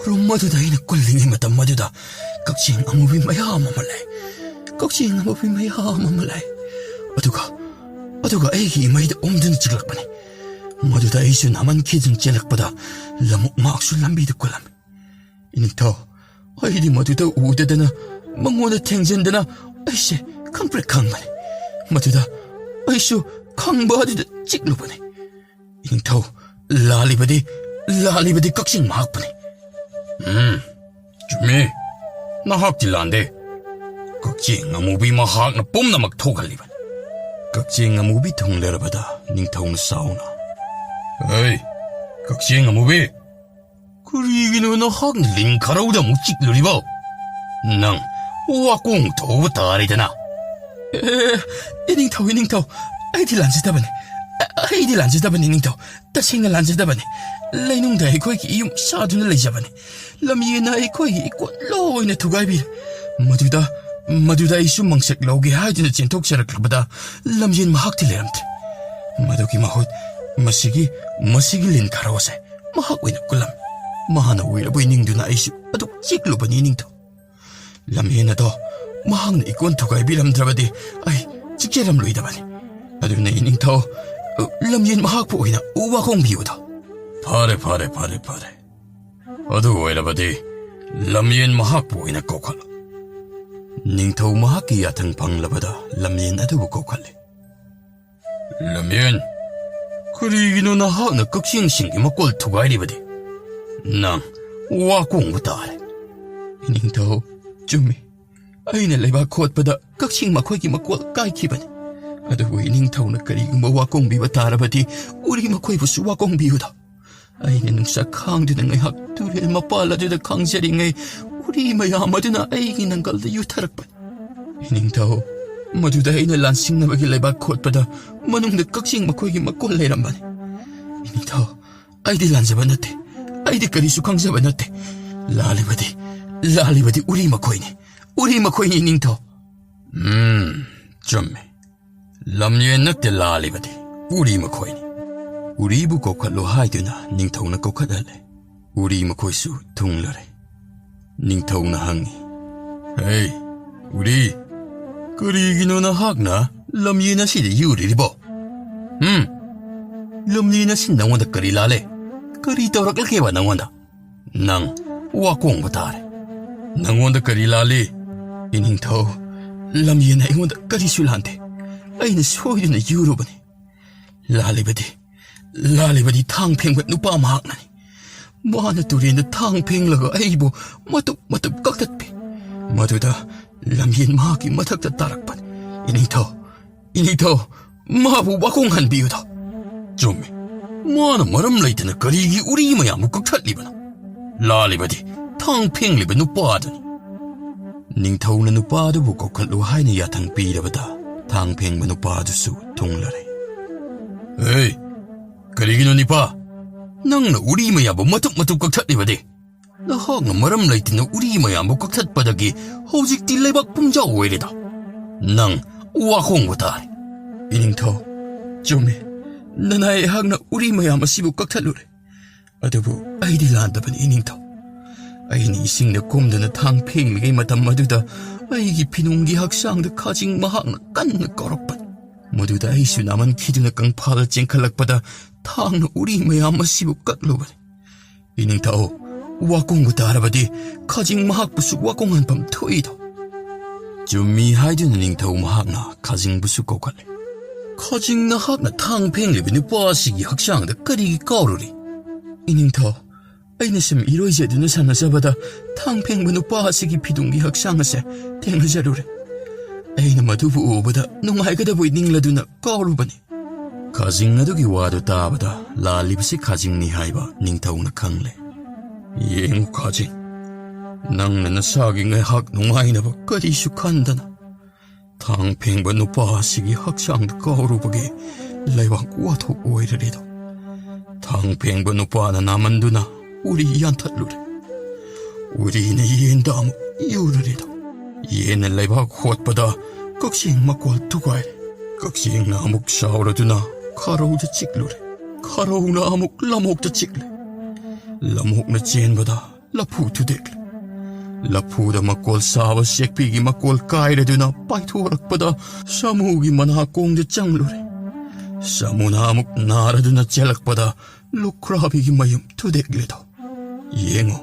ꯎꯔꯨꯝ ꯑꯗꯨꯗ ꯑꯩꯅ ꯀꯨꯜꯂꯤꯉꯩ ꯃꯇꯝ ꯑꯗꯨꯗ ꯀꯛꯆꯦꯡ ꯑꯃꯨꯕꯤ ꯃꯌꯥꯝ ꯑꯃ ꯂꯩ꯫ ꯀꯛꯆꯦꯡ ꯑꯃꯨꯕꯤ ꯃꯌꯥꯝ ꯑꯃ ꯂꯩ꯫ ꯑꯗꯨꯒ, ꯑꯗꯨꯒ ꯑꯩꯒꯤ ꯏꯃꯩꯗ ꯑꯣꯝꯗꯨꯅ ꯆꯤꯛꯂꯛꯄꯅꯤ꯫ ꯃꯗꯨꯗ ꯑꯩꯁꯨ ꯅꯥꯃꯟꯈꯤꯗꯨꯅ ꯆꯦꯜꯂꯛꯄꯗ ꯂꯃꯣꯛ ꯃꯍꯥꯛꯁꯨ ꯂꯝꯕꯤꯗ ꯀꯨꯜꯂꯝꯃꯤ꯫ "ꯏꯅꯤꯡꯊꯧ, ꯑꯩꯗꯤ ꯃꯗꯨꯗ ꯎꯗꯗꯅ, ꯃꯉꯣꯟꯗ ꯊꯦꯡꯖꯤꯟꯗꯅ ꯑꯩꯁꯦ ꯈꯪꯄ꯭ꯔꯦꯛ ꯈꯪꯕꯅꯤ꯫ ꯃꯗꯨꯗ ꯑꯩꯁꯨ ꯈꯪꯕ ꯑꯗꯨꯗ ꯆꯤꯛꯂꯨꯕꯅꯤ꯫ ꯏꯅꯤꯡꯊꯧ, ꯂꯥꯜꯂꯤꯕꯗꯤ, ꯂꯥꯜꯂꯤꯕꯗꯤ ꯀꯛꯆꯦꯡ ꯃꯍꯥꯛꯄꯨꯅꯤ꯫" "ꯎꯝ, ꯆꯨꯝꯃꯤ꯫ ꯅꯍꯥꯛꯇꯤ ꯂꯥꯟꯗꯦ꯫ ꯀꯛꯆꯦꯡ ꯑꯃꯨꯕꯤ ꯃꯍꯥꯛꯅ ꯄꯨꯝꯅꯃꯛ ꯊꯣꯛꯍꯜꯂꯤꯕꯅꯤ꯫" ꯀꯛꯆꯦꯡ ꯑꯃꯨꯕꯤ ꯊꯨꯡꯂꯔꯕꯗ ꯅꯤꯡꯊꯧꯅ ꯁꯥꯎꯅ, "ꯍꯩ, ꯀꯛꯆꯦꯡ ꯑꯃꯨꯕꯤ, ꯀꯔꯤꯒꯤꯅꯣ ꯅꯍꯥꯛꯅ ꯂꯤꯟ ꯈꯔꯧꯗ ꯑꯃꯨꯛ ꯆꯤꯛꯂꯨꯔꯤꯕꯣ? ꯅꯪ ꯋꯥꯀꯣꯡ ꯊꯧꯕ ꯇꯥꯔꯦꯗꯅ꯫" "ꯑꯦ, ꯏꯅꯤꯡꯊꯧ, ꯏꯅꯤꯡꯊꯧ, ꯑꯩꯗꯤ ꯂꯥꯟꯖꯗꯕꯅꯤ꯫ ꯑꯩꯗꯤ ꯂꯥꯟꯖꯗꯕꯅꯤ, ꯏꯅꯤꯡꯊꯧ꯫ ꯇꯁꯦꯡꯅ ꯂꯥꯟꯖꯗꯕꯅꯤ꯫ ꯂꯩꯅꯨꯡꯗ ꯑꯩꯈꯣꯏꯒꯤ ꯌꯨꯝ ꯁꯥꯗꯨꯅ ꯂꯩꯖꯕꯅꯤ꯫ ꯂꯝꯌꯦꯟꯅ ꯑꯩꯈꯣꯏꯒꯤ ꯏꯀꯣꯟ ꯂꯣꯏꯅ ꯊꯨꯒꯥꯏꯕꯤꯔꯦ꯫ ꯃꯗꯨꯗ, ꯃꯗꯨꯗ ꯑꯩꯁꯨ ꯃꯪꯁꯛ ꯂꯧꯒꯦ ꯍꯥꯏꯗꯨꯅ ꯆꯦꯟꯊꯣꯛꯆꯔꯛꯂꯕꯗ ꯂꯝꯌꯦꯟ ꯃꯍꯥꯛꯇꯤ ꯂꯩꯔꯝꯗ꯭ꯔꯦ꯫ ꯃꯗꯨꯒꯤ ꯃꯍꯨꯠ ꯃꯁꯤꯒꯤ, ꯃꯁꯤꯒꯤ ꯂꯤꯟ ꯈꯔꯧ ꯑꯁꯦ ꯃꯍꯥꯛ ꯑꯣꯏꯅ ꯀꯨꯜꯂꯝꯃꯤ꯫ ꯃꯍꯥꯛꯅ ꯑꯣꯏꯔꯕꯣꯏ ꯅꯤꯡꯗꯨꯅ ꯑꯩꯁꯨ ꯑꯗꯨꯛ ꯆꯤꯛꯂꯨꯕꯅꯤ, ꯏꯅꯤꯡꯊꯧ꯫ ꯂꯝꯌꯦꯟ ꯑꯗꯣ ꯃꯍꯥꯛꯅ ꯏꯀꯣꯟ ꯊꯨꯒꯥꯏꯕꯤꯔꯝꯗ꯭ꯔꯕꯗꯤ ꯑꯩ ꯆꯤꯛꯆꯔꯝꯂꯣꯏꯗꯕꯅꯤ꯫ ꯑꯗꯨꯅ ꯏꯅꯤꯡꯊꯧ, ꯂꯝꯌꯦꯟ ꯃꯍꯥꯛꯄꯨ ꯑꯣꯏꯅ ꯋꯥꯍꯣꯡꯕꯤꯌꯨꯗꯣ꯫" "ꯐꯔꯦ, ꯐꯔꯦ, ꯐꯔꯦ, ꯐꯔꯦ꯫ ꯑꯗꯨ ꯑꯣꯏꯔꯕꯗꯤ ꯂꯝꯌꯦꯟ ꯃꯍꯥꯛꯄꯨ ꯑꯣꯏꯅ ꯀꯧꯈꯠꯂꯨ꯫" ꯅꯤꯡꯊꯧ ꯃꯍꯥꯛꯀꯤ ꯌꯥꯊꯪ ꯐꯪꯂꯕꯗ ꯂꯝꯌꯦꯟ ꯑꯗꯨꯕꯨ ꯀꯧꯈꯠꯂꯤ꯫ "ꯂꯝꯌꯦꯟ, ꯀꯔꯤꯒꯤꯅꯣ ꯅꯍꯥꯛꯅ ꯀꯛꯆꯦꯡꯁꯤꯡꯒꯤ ꯃꯀꯣꯜ ꯊꯨꯒꯥꯏꯔꯤꯕꯗꯤ? ꯅꯪ ꯋꯥꯀꯣꯡꯕ ꯇꯥꯔꯦ꯫" "ꯏꯅꯤꯡꯊꯧ, ꯆꯨꯝꯃꯤ꯫ ꯑꯩꯅ ꯂꯩꯕꯥꯛ ꯈꯣꯠꯄꯗ ꯀꯛꯆꯦꯡ ꯃꯈꯣꯏꯒꯤ ꯃꯀꯣꯜ ꯀꯥꯏꯈꯤꯕꯅꯤ꯫ ꯑꯗꯨꯕꯨ ꯏꯅꯤꯡꯊꯧꯅ ꯀꯔꯤꯒꯨꯝꯕ ꯋꯥꯀꯣꯡꯕꯤꯕ ꯇꯥꯔꯕꯗꯤ ꯎꯔꯤ ꯃꯈꯣꯏꯕꯨꯁꯨ ꯋꯥꯀꯣꯡꯕꯤꯌꯨꯗ꯫ ꯑꯩꯅ ꯅꯨꯡꯁꯥ ꯈꯥꯡꯗꯨꯅ ꯉꯥꯏꯍꯥꯛ ꯇꯨꯔꯦꯜ ꯃꯄꯥꯜ ꯑꯗꯨꯗ ꯈꯥꯡꯖꯔꯤꯉꯩ ꯎꯔꯤ ꯃꯌꯥꯝ ꯑꯗꯨꯅ ꯑꯩꯒꯤ ꯅꯪꯒꯜꯗ ꯌꯨꯊꯔꯛꯄꯅꯤ꯫ ꯏꯅꯤꯡꯊꯧ, ꯃꯗꯨꯗ ꯑꯩꯅ ꯂꯥꯟꯁꯤꯡꯅꯕꯒꯤ ꯂꯩꯕꯥꯛ ꯈꯣꯠꯄꯗ ꯃꯅꯨꯡꯗ ꯀꯛꯆꯦꯡ ꯃꯈꯣꯏꯒꯤ ꯃꯀꯣꯜ ꯂꯩꯔꯝꯕꯅꯤ꯫ ꯏꯅꯤꯡꯊꯧ, ꯑꯩꯗꯤ ꯂꯥꯟꯖꯕ ꯅꯠꯇꯦ꯫ ꯑꯩꯗꯤ ꯀꯔꯤꯁꯨ ꯈꯪꯖꯕ ꯅꯠꯇꯦ꯫ ꯂꯥꯜꯂꯤꯕꯗꯤ, ꯂꯥꯜꯂꯤꯕꯗꯤ ꯎꯔꯤ ꯃꯈꯣꯏꯅꯤ꯫ ꯎꯔꯤ ꯃꯈꯣꯏꯅꯤ, ꯏꯅꯤꯡꯊꯧ꯫" "ꯎꯝ, ꯆꯨꯝꯃꯤ꯫ ꯂꯝꯌꯦꯟ ꯅꯠꯇꯦ ꯂꯥꯜꯂꯤꯕꯗꯤ, ꯎꯔꯤ ꯃꯈꯣꯏꯅꯤ꯫ ꯎꯔꯤꯕꯨ ꯀꯧꯈꯠꯂꯨ" ꯍꯥꯏꯗꯨꯅ ꯅꯤꯡꯊꯧꯅ ꯀꯧꯈꯠꯍꯜꯂꯦ꯫ ꯎꯔꯤ ꯃꯈꯣꯏꯁꯨ ꯊꯨꯡꯂꯔꯦ꯫ ꯅꯤꯡꯊꯧꯅ ꯍꯪꯉꯤ, "ꯍꯦ, ꯎꯔꯤ, ꯀꯔꯤꯒꯤꯅꯣ ꯅꯍꯥꯛꯅ ꯂꯝꯌꯦꯟ ꯑꯁꯤꯗ ꯌꯨꯔꯤꯔꯤꯕꯣ? ꯎꯝ? ꯂꯝꯌꯦꯟ ꯑꯁꯤ ꯅꯉꯣꯟꯗ ꯀꯔꯤ ꯂꯥꯜꯂꯦ? ꯀꯔꯤ ꯇꯧꯔꯛꯂꯒꯦꯕ ꯅꯉꯣꯟꯗ? ꯅꯪ ꯋꯥ ꯀꯣꯡꯕ ꯇꯥꯔꯦ꯫ ꯅꯪꯉꯣꯟꯗ ꯀꯔꯤ ꯂꯥꯜꯂꯤ? ꯏꯅꯤꯡꯊꯧ, ꯂꯝꯌꯦꯟꯅ ꯑꯩꯉꯣꯟꯗ ꯀꯔꯤꯁꯨ ꯂꯥꯟꯗꯦ꯫ ꯑꯩꯅ ꯁꯣꯏꯗꯨꯅ ꯌꯨꯔꯨꯕꯅꯤ꯫ ꯂꯥꯜꯂꯤꯕꯗꯤ, ꯂꯥꯜꯂꯤꯕꯗꯤ ꯊꯥꯡ ꯐꯦꯡꯕ ꯅꯨꯄꯥ ꯃꯍꯥꯛꯅꯅꯤ꯫ ꯃꯥꯅ ꯇꯨꯔꯦꯟꯗ ꯊꯥꯡ ꯐꯦꯡꯂꯒ ꯑꯩꯕꯨ ꯃꯇꯨꯞ ꯃꯇꯨꯞ ꯀꯛꯊꯠꯄꯤ꯫ ꯃꯗꯨꯗ ꯂꯝꯌꯦꯟ ꯃꯍꯥꯛꯀꯤ ꯃꯊꯛꯇ ꯇꯥꯔꯛꯄꯅꯤ꯫ ꯏꯅꯤꯡꯊꯧ, ꯏꯅꯤꯡꯊꯧ, ꯃꯥꯕꯨ ꯋꯥꯈꯣꯡ ꯍꯟꯕꯤꯌꯨꯗ꯫ ꯆꯨꯝꯃꯤ꯫ ꯃꯥꯅ ꯃꯔꯝ ꯂꯩꯇꯅ ꯀꯔꯤꯒꯤ ꯎꯔꯤ ꯃꯌꯥꯝꯕꯨ ꯀꯛꯊꯠꯂꯤꯕꯅꯣ? ꯂꯥꯜꯂꯤꯕꯗꯤ ꯊꯥꯡ ꯐꯦꯡꯂꯤꯕ ꯅꯨꯄꯥꯗꯨꯅꯤ꯫ ꯅꯤꯡꯊꯧꯅ ꯅꯨꯄꯥꯗꯨꯕꯨ ꯀꯧꯈꯠꯂꯨ ꯍꯥꯏꯅ ꯌꯥꯊꯪ ꯄꯤꯔꯕꯗ ꯊꯥꯡ ꯐꯦꯡꯕ ꯅꯨꯄꯥꯗꯨꯁꯨ ꯊꯨꯡꯂꯔꯦ꯫ "ꯍꯦ, ꯀꯔꯤꯒꯤꯅꯣ ꯅꯤꯄꯥ? ꯅꯪꯅ ꯎꯔꯤ ꯃꯌꯥꯝꯕꯨ ꯃꯇꯨꯞ ꯃꯇꯨꯞ ꯀꯛꯊꯠꯂꯤꯕꯗꯤ? ꯅꯍꯥꯛꯅ ꯃꯔꯝ ꯂꯩꯇꯅ ꯎꯔꯤ ꯃꯌꯥꯝꯕꯨ ꯀꯛꯊꯠꯄꯗꯒꯤ ꯍꯧꯖꯤꯛꯇꯤ ꯂꯩꯕꯥꯛ ꯄꯨꯝꯖꯥꯎ ꯑꯣꯏꯔꯦꯗ꯫ ꯅꯪ ꯋꯥꯈꯣꯡꯕ ꯇꯥꯔꯦ꯫" "ꯏꯅꯤꯡꯊꯧ, ꯆꯨꯝꯃꯤ꯫ ꯅꯅꯥꯏ ꯑꯩꯍꯥꯛꯅ ꯎꯔꯤ ꯃꯌꯥꯝ ꯑꯁꯤꯕꯨ ꯀꯛꯊꯠꯂꯨꯔꯦ꯫ ꯑꯗꯨꯕꯨ ꯑꯩꯗꯤ ꯂꯥꯟꯗꯕꯅꯤ, ꯏꯅꯤꯡꯊꯧ꯫ ꯑꯩꯅ ꯏꯁꯤꯡꯗ ꯀꯨꯝꯗꯨꯅ ꯊꯥꯡ ꯐꯦꯡꯂꯤꯉꯩ ꯃꯇꯝ ꯑꯗꯨꯗ ꯑꯩꯒꯤ ꯐꯤꯅꯨꯡꯒꯤ ꯍꯛꯆꯥꯡꯗ ꯈꯥꯖꯤꯡ ꯃꯍꯥꯛꯅ ꯀꯟꯅ ꯀꯧꯔꯛꯄꯅꯤ꯫ ꯃꯗꯨꯗ ꯑꯩꯁꯨ ꯅꯥꯃꯟꯈꯤꯗꯨꯅ ꯀꯪꯐꯥꯜꯗ ꯆꯦꯟꯈꯠꯂꯛꯄꯗ ꯊꯥꯡꯅ ꯎꯔꯤ ꯃꯌꯥꯝ ꯑꯁꯤꯕꯨ ꯀꯛꯂꯨꯕꯅꯤ꯫ ꯏꯅꯤꯡꯊꯧ, ꯋꯥꯀꯨꯡꯕ ꯇꯥꯔꯕꯗꯤ ꯈꯥꯖꯤꯡ ꯃꯍꯥꯛꯄꯨꯁꯨ ꯋꯥꯀꯨꯡꯍꯟꯐꯝ ꯊꯣꯛꯏꯗꯣ꯫" "ꯆꯨꯝꯃꯤ" ꯍꯥꯏꯗꯨꯅ ꯅꯤꯡꯊꯧ ꯃꯍꯥꯛꯅ ꯈꯥꯖꯤꯡꯕꯨꯁꯨ ꯀꯧꯈꯠꯂꯦ꯫ "ꯈꯥꯖꯤꯡ, ꯅꯍꯥꯛꯅ ꯊꯥꯡ ꯐꯦꯡꯂꯤꯕ ꯅꯨꯄꯥ ꯑꯁꯤꯒꯤ ꯍꯛꯆꯥꯡꯗ ꯀꯔꯤꯒꯤ ꯀꯥꯎꯔꯨꯔꯤ?" "ꯏꯅꯤꯡꯊꯧ, ꯑꯩꯅ ꯁꯨꯝ ꯏꯔꯣꯏꯖꯗꯨꯅ ꯁꯥꯟꯅꯖꯕꯗ ꯊꯥꯡ ꯐꯦꯡꯕ ꯅꯨꯄꯥ ꯑꯁꯤꯒꯤ ꯐꯤꯗꯨꯡꯒꯤ ꯍꯛꯆꯥꯡ ꯑꯁꯦ ꯊꯦꯡꯅꯖꯔꯨꯔꯦ꯫ ꯑꯩꯅ ꯃꯗꯨꯕꯨ ꯎꯕꯗ ꯅꯨꯡꯉꯥꯏꯒꯗꯕꯣꯏ ꯅꯤꯡꯂꯗꯨꯅ ꯀꯥꯎꯔꯨꯕꯅꯤ꯫" ꯈꯥꯖꯤꯡ ꯑꯗꯨꯒꯤ ꯋꯥꯗꯨ ꯇꯥꯕꯗ ꯂꯥꯜꯂꯤꯕꯁꯤ ꯈꯥꯖꯤꯡꯅꯤ ꯍꯥꯏꯕ ꯅꯤꯡꯊꯧꯅ ꯈꯪꯂꯦ꯫ "ꯌꯦꯡꯉꯨ ꯈꯥꯖꯤꯡ, ꯅꯪꯅ ꯅꯁꯥꯒꯤ ꯉꯥꯏꯍꯥꯛ ꯅꯨꯡꯉꯥꯏꯅꯕ ꯀꯔꯤꯁꯨ ꯈꯟꯗꯅ ꯊꯥꯡ ꯐꯦꯡꯕ ꯅꯨꯄꯥ ꯑꯁꯤꯒꯤ ꯍꯛꯆꯥꯡꯗ ꯀꯥꯎꯔꯨꯕꯒꯤ ꯂꯩꯕꯥꯛ ꯋꯥꯊꯣꯛ ꯑꯣꯏꯔꯔꯦꯗꯣ꯫ ꯊꯥꯡ ꯐꯦꯡꯕ ꯅꯨꯄꯥꯅ ꯅꯥꯃꯟꯗꯨꯅ ꯎꯔꯤ ꯌꯥꯟꯊꯠꯂꯨꯔꯦ꯫ ꯎꯔꯤꯅ ꯌꯦꯟꯗ ꯑꯃꯨꯛ ꯌꯨꯔꯔꯦꯗꯣ꯫ ꯌꯦꯟꯅ ꯂꯩꯕꯥꯛ ꯍꯣꯠꯄꯗ ꯀꯛꯆꯦꯡ ꯃꯀꯣꯜ ꯊꯨꯒꯥꯏꯔꯦ꯫ ꯀꯛꯆꯦꯡꯅ ꯑꯃꯨꯛ ꯁꯥꯎꯔꯗꯨꯅ ꯈꯥꯔꯧꯗ ꯆꯤꯛꯂꯨꯔꯦ꯫ ꯈꯥꯔꯧꯅ ꯑꯃꯨꯛ ꯂꯃꯣꯛꯇ ꯆꯤꯛꯂꯦ꯫ ꯂꯃꯣꯛꯅ ꯆꯦꯟꯕꯗ ꯂꯐꯨ ꯊꯨꯗꯦꯛꯂꯦ꯫ ꯂꯐꯨꯗ ꯃꯀꯣꯜ ꯁꯥꯕ ꯆꯦꯛꯄꯤꯒꯤ ꯃꯀꯣꯜ ꯀꯥꯏꯔꯗꯨꯅ ꯄꯥꯏꯊꯣꯔꯛꯄꯗ ꯁꯥꯃꯨꯒꯤ ꯃꯅꯥꯀꯣꯡꯗ ꯆꯪꯂꯨꯔꯦ꯫ ꯁꯥꯃꯨꯅ ꯑꯃꯨꯛ ꯅꯥꯔꯗꯨꯅ ꯆꯦꯜꯂꯛꯄꯗ ꯂꯨꯈ꯭ꯔꯥꯕꯤꯒꯤ ꯃꯌꯨꯝ ꯊꯨꯗꯦꯛꯂꯦꯗꯣ꯫ ꯌꯦꯡꯉꯨ,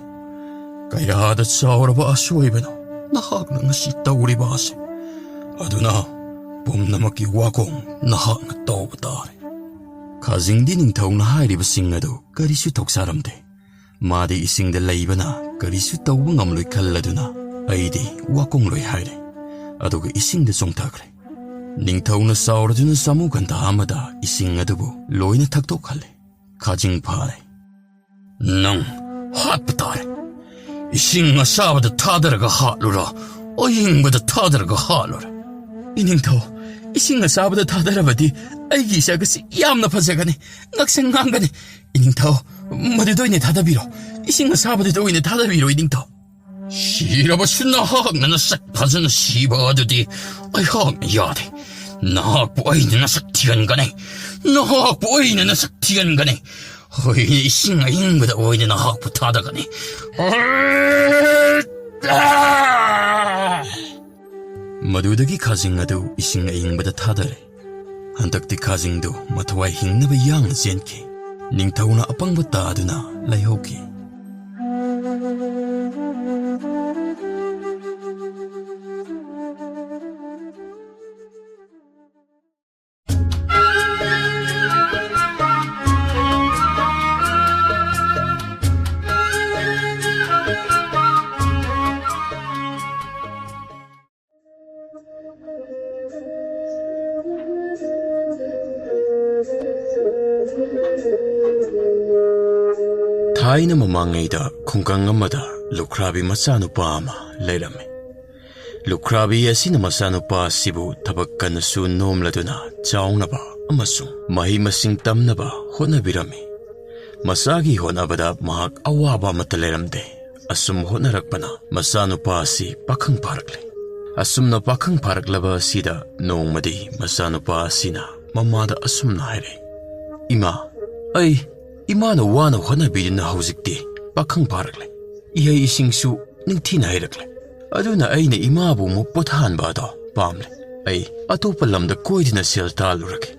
"ꯀꯌꯥꯗ ꯆꯥꯎꯔꯕ ꯑꯁꯣꯏꯕꯅꯣ ꯅꯍꯥꯛꯅ ꯉꯁꯤ ꯇꯧꯔꯤꯕ ꯑꯁꯤ? ꯑꯗꯨꯅ ꯄꯨꯝꯅꯃꯛꯀꯤ ꯋꯥꯈꯣꯡ ꯅꯍꯥꯛꯅ ꯇꯧꯕ ꯇꯥꯔꯦ꯫" ꯈꯥꯖꯤꯡꯗꯤ ꯅꯤꯡꯊꯧꯅ ꯍꯥꯏꯔꯤꯕꯁꯤꯡ ꯑꯗꯨ ꯀꯔꯤꯁꯨ ꯊꯧꯁꯥꯔꯝꯗꯦ꯫ ꯃꯥꯗꯤ ꯏꯁꯤꯡꯗ ꯂꯩꯕꯅ ꯀꯔꯤꯁꯨ ꯇꯧꯕ ꯉꯝꯂꯣꯏ ꯈꯜꯂꯗꯨꯅ, "ꯑꯩꯗꯤ ꯋꯥꯈꯣꯡꯂꯣꯏ" ꯍꯥꯏꯔꯦ꯫ ꯑꯗꯨꯒ ꯏꯁꯤꯡꯗ ꯆꯣꯡꯊꯈ꯭ꯔꯦ꯫ ꯅꯤꯡꯊꯧꯅ ꯁꯥꯎꯔꯗꯨꯅ ꯁꯥꯃꯨ ꯈꯟꯊꯥ ꯑꯃꯗ ꯏꯁꯤꯡ ꯑꯗꯨꯕꯨ ꯂꯣꯏꯅ ꯊꯛꯇꯣꯛꯍꯜꯂꯦ꯫ ꯈꯥꯖꯤꯡ ꯐꯥꯔꯦ꯫ "ꯅꯪ ꯍꯥꯠꯄ ꯇꯥꯔꯦ꯫ ꯏꯁꯤꯡ ꯑꯁꯥꯕꯗ ꯊꯥꯗꯔꯒ ꯍꯥꯠꯂꯨꯔꯥ, ꯑꯏꯪꯕꯗ ꯊꯥꯗꯔꯒ ꯍꯥꯠꯂꯨꯔꯥ?" "ꯏꯅꯤꯡꯊꯧ, ꯏꯁꯤꯡ ꯑꯁꯥꯕꯗ ꯊꯥꯗꯔꯕꯗꯤ ꯑꯩꯒꯤ ꯏꯁꯛ ꯑꯁꯤ ꯌꯥꯝꯅ ꯐꯖꯒꯅꯤ, ꯉꯛꯁꯪ ꯉꯥꯡꯒꯅꯤ꯫ ꯏꯅꯤꯡꯊꯧ, ꯃꯗꯨꯗ ꯑꯣꯏꯅ ꯊꯥꯗꯕꯤꯔꯣ, ꯏꯁꯤꯡ ꯑꯁꯥꯕꯗꯨꯗ ꯑꯣꯏꯅ ꯊꯥꯗꯕꯤꯔꯣ, ꯏꯅꯤꯡꯊꯧ꯫" "ꯁꯤꯔꯕꯁꯨ ꯅꯍꯥꯛꯅ ꯅꯁꯛ ꯐꯖꯅ ꯁꯤꯕ ꯑꯗꯨꯗꯤ ꯑꯩꯍꯥꯛꯅ ꯌꯥꯗꯦ꯫ ꯅꯍꯥꯛꯄꯨ ꯑꯩꯅ ꯅꯁꯛ ꯊꯤꯍꯟꯒꯅꯤ꯫ ꯅꯍꯥꯛꯄꯨ ꯑꯩꯅ ꯅꯁꯛ ꯊꯤꯍꯟꯒꯅꯤ꯫ ꯑꯩꯅ ꯏꯁꯤꯡ ꯑꯏꯪꯕꯗ ꯑꯣꯏꯅ ꯅꯍꯥꯛꯄꯨ ꯊꯥꯗꯒꯅꯤ꯫" ꯃꯗꯨꯗꯒꯤ ꯈꯥꯖꯤꯡ ꯑꯗꯨ ꯏꯁꯤꯡ ꯑꯏꯪꯕꯗ ꯊꯥꯗꯔꯦ꯫ ꯍꯟꯗꯛꯇꯤ ꯈꯥꯖꯤꯡꯗꯨ ꯃꯊꯋꯥꯏ ꯍꯤꯡꯅꯕ ꯌꯥꯡꯅ ꯆꯦꯟꯈꯤ꯫ ꯅꯤꯡꯊꯧꯅ ꯑꯄꯪꯕ ꯇꯥꯗꯨꯅ ꯂꯩꯍꯧꯈꯤ꯫ ꯊꯥꯏꯅ ꯃꯃꯥꯡꯉꯩꯗ ꯈꯨꯡꯒꯪ ꯑꯃꯗ ꯂꯨꯈ꯭ꯔꯥꯕꯤ ꯃꯆꯥꯅꯨꯄꯥ ꯑꯃ ꯂꯩꯔꯝꯃꯤ꯫ ꯂꯨꯈ꯭ꯔꯥꯕꯤ ꯑꯁꯤꯅ ꯃꯆꯥꯅꯨꯄꯥ ꯑꯁꯤꯕꯨ ꯊꯕꯛ ꯀꯟꯅꯁꯨ ꯅꯣꯝꯂꯗꯨꯅ ꯆꯥꯎꯅꯕ ꯑꯃꯁꯨꯡ ꯃꯍꯩ ꯃꯁꯤꯡ ꯇꯝꯅꯕ ꯍꯣꯠꯅꯕꯤꯔꯝꯃꯤ꯫ ꯃꯆꯥꯒꯤ ꯍꯣꯠꯅꯕꯗ ꯃꯍꯥꯛ ꯑꯋꯥꯕ ꯑꯃꯠꯇ ꯂꯩꯔꯝꯗꯦ꯫ ꯑꯁꯨꯝ ꯍꯣꯠꯅꯔꯛꯄꯅ ꯃꯆꯥꯅꯨꯄꯥ ꯑꯁꯤ ꯄꯥꯈꯪ ꯐꯥꯔꯛꯂꯦ꯫ ꯑꯁꯨꯝꯅ ꯄꯥꯈꯪ ꯐꯥꯔꯛꯂꯕ ꯑꯁꯤꯗ ꯅꯣꯡꯃꯗꯤ ꯃꯆꯥꯅꯨꯄꯥ ꯑꯁꯤꯅ ꯃꯃꯥꯗ ꯑꯁꯨꯝꯅ ꯍꯥꯏꯔꯦ, "ꯏꯃꯥ, ꯑꯩ ꯏꯃꯥꯅ ꯋꯥꯅ ꯍꯣꯠꯅꯕꯤꯗꯨꯅ ꯍꯧꯖꯤꯛꯇꯤ ꯄꯥꯈꯪ ꯐꯥꯔꯛꯂꯦ꯫ ꯏꯍꯩ ꯏꯁꯤꯡꯁꯨ ꯅꯤꯡꯊꯤꯅ ꯍꯩꯔꯛꯂꯦ꯫ ꯑꯗꯨꯅ ꯑꯩꯅ ꯏꯃꯥꯕꯨ ꯑꯃꯨꯛ ꯄꯣꯊꯥꯍꯟꯕ ꯑꯗꯣ ꯄꯥꯝꯂꯦ꯫ ꯑꯩ ꯑꯇꯣꯞꯄ ꯂꯝꯗ ꯀꯣꯏꯗꯨꯅ ꯁꯦꯜ ꯇꯥꯜꯂꯨꯔꯒꯦ꯫"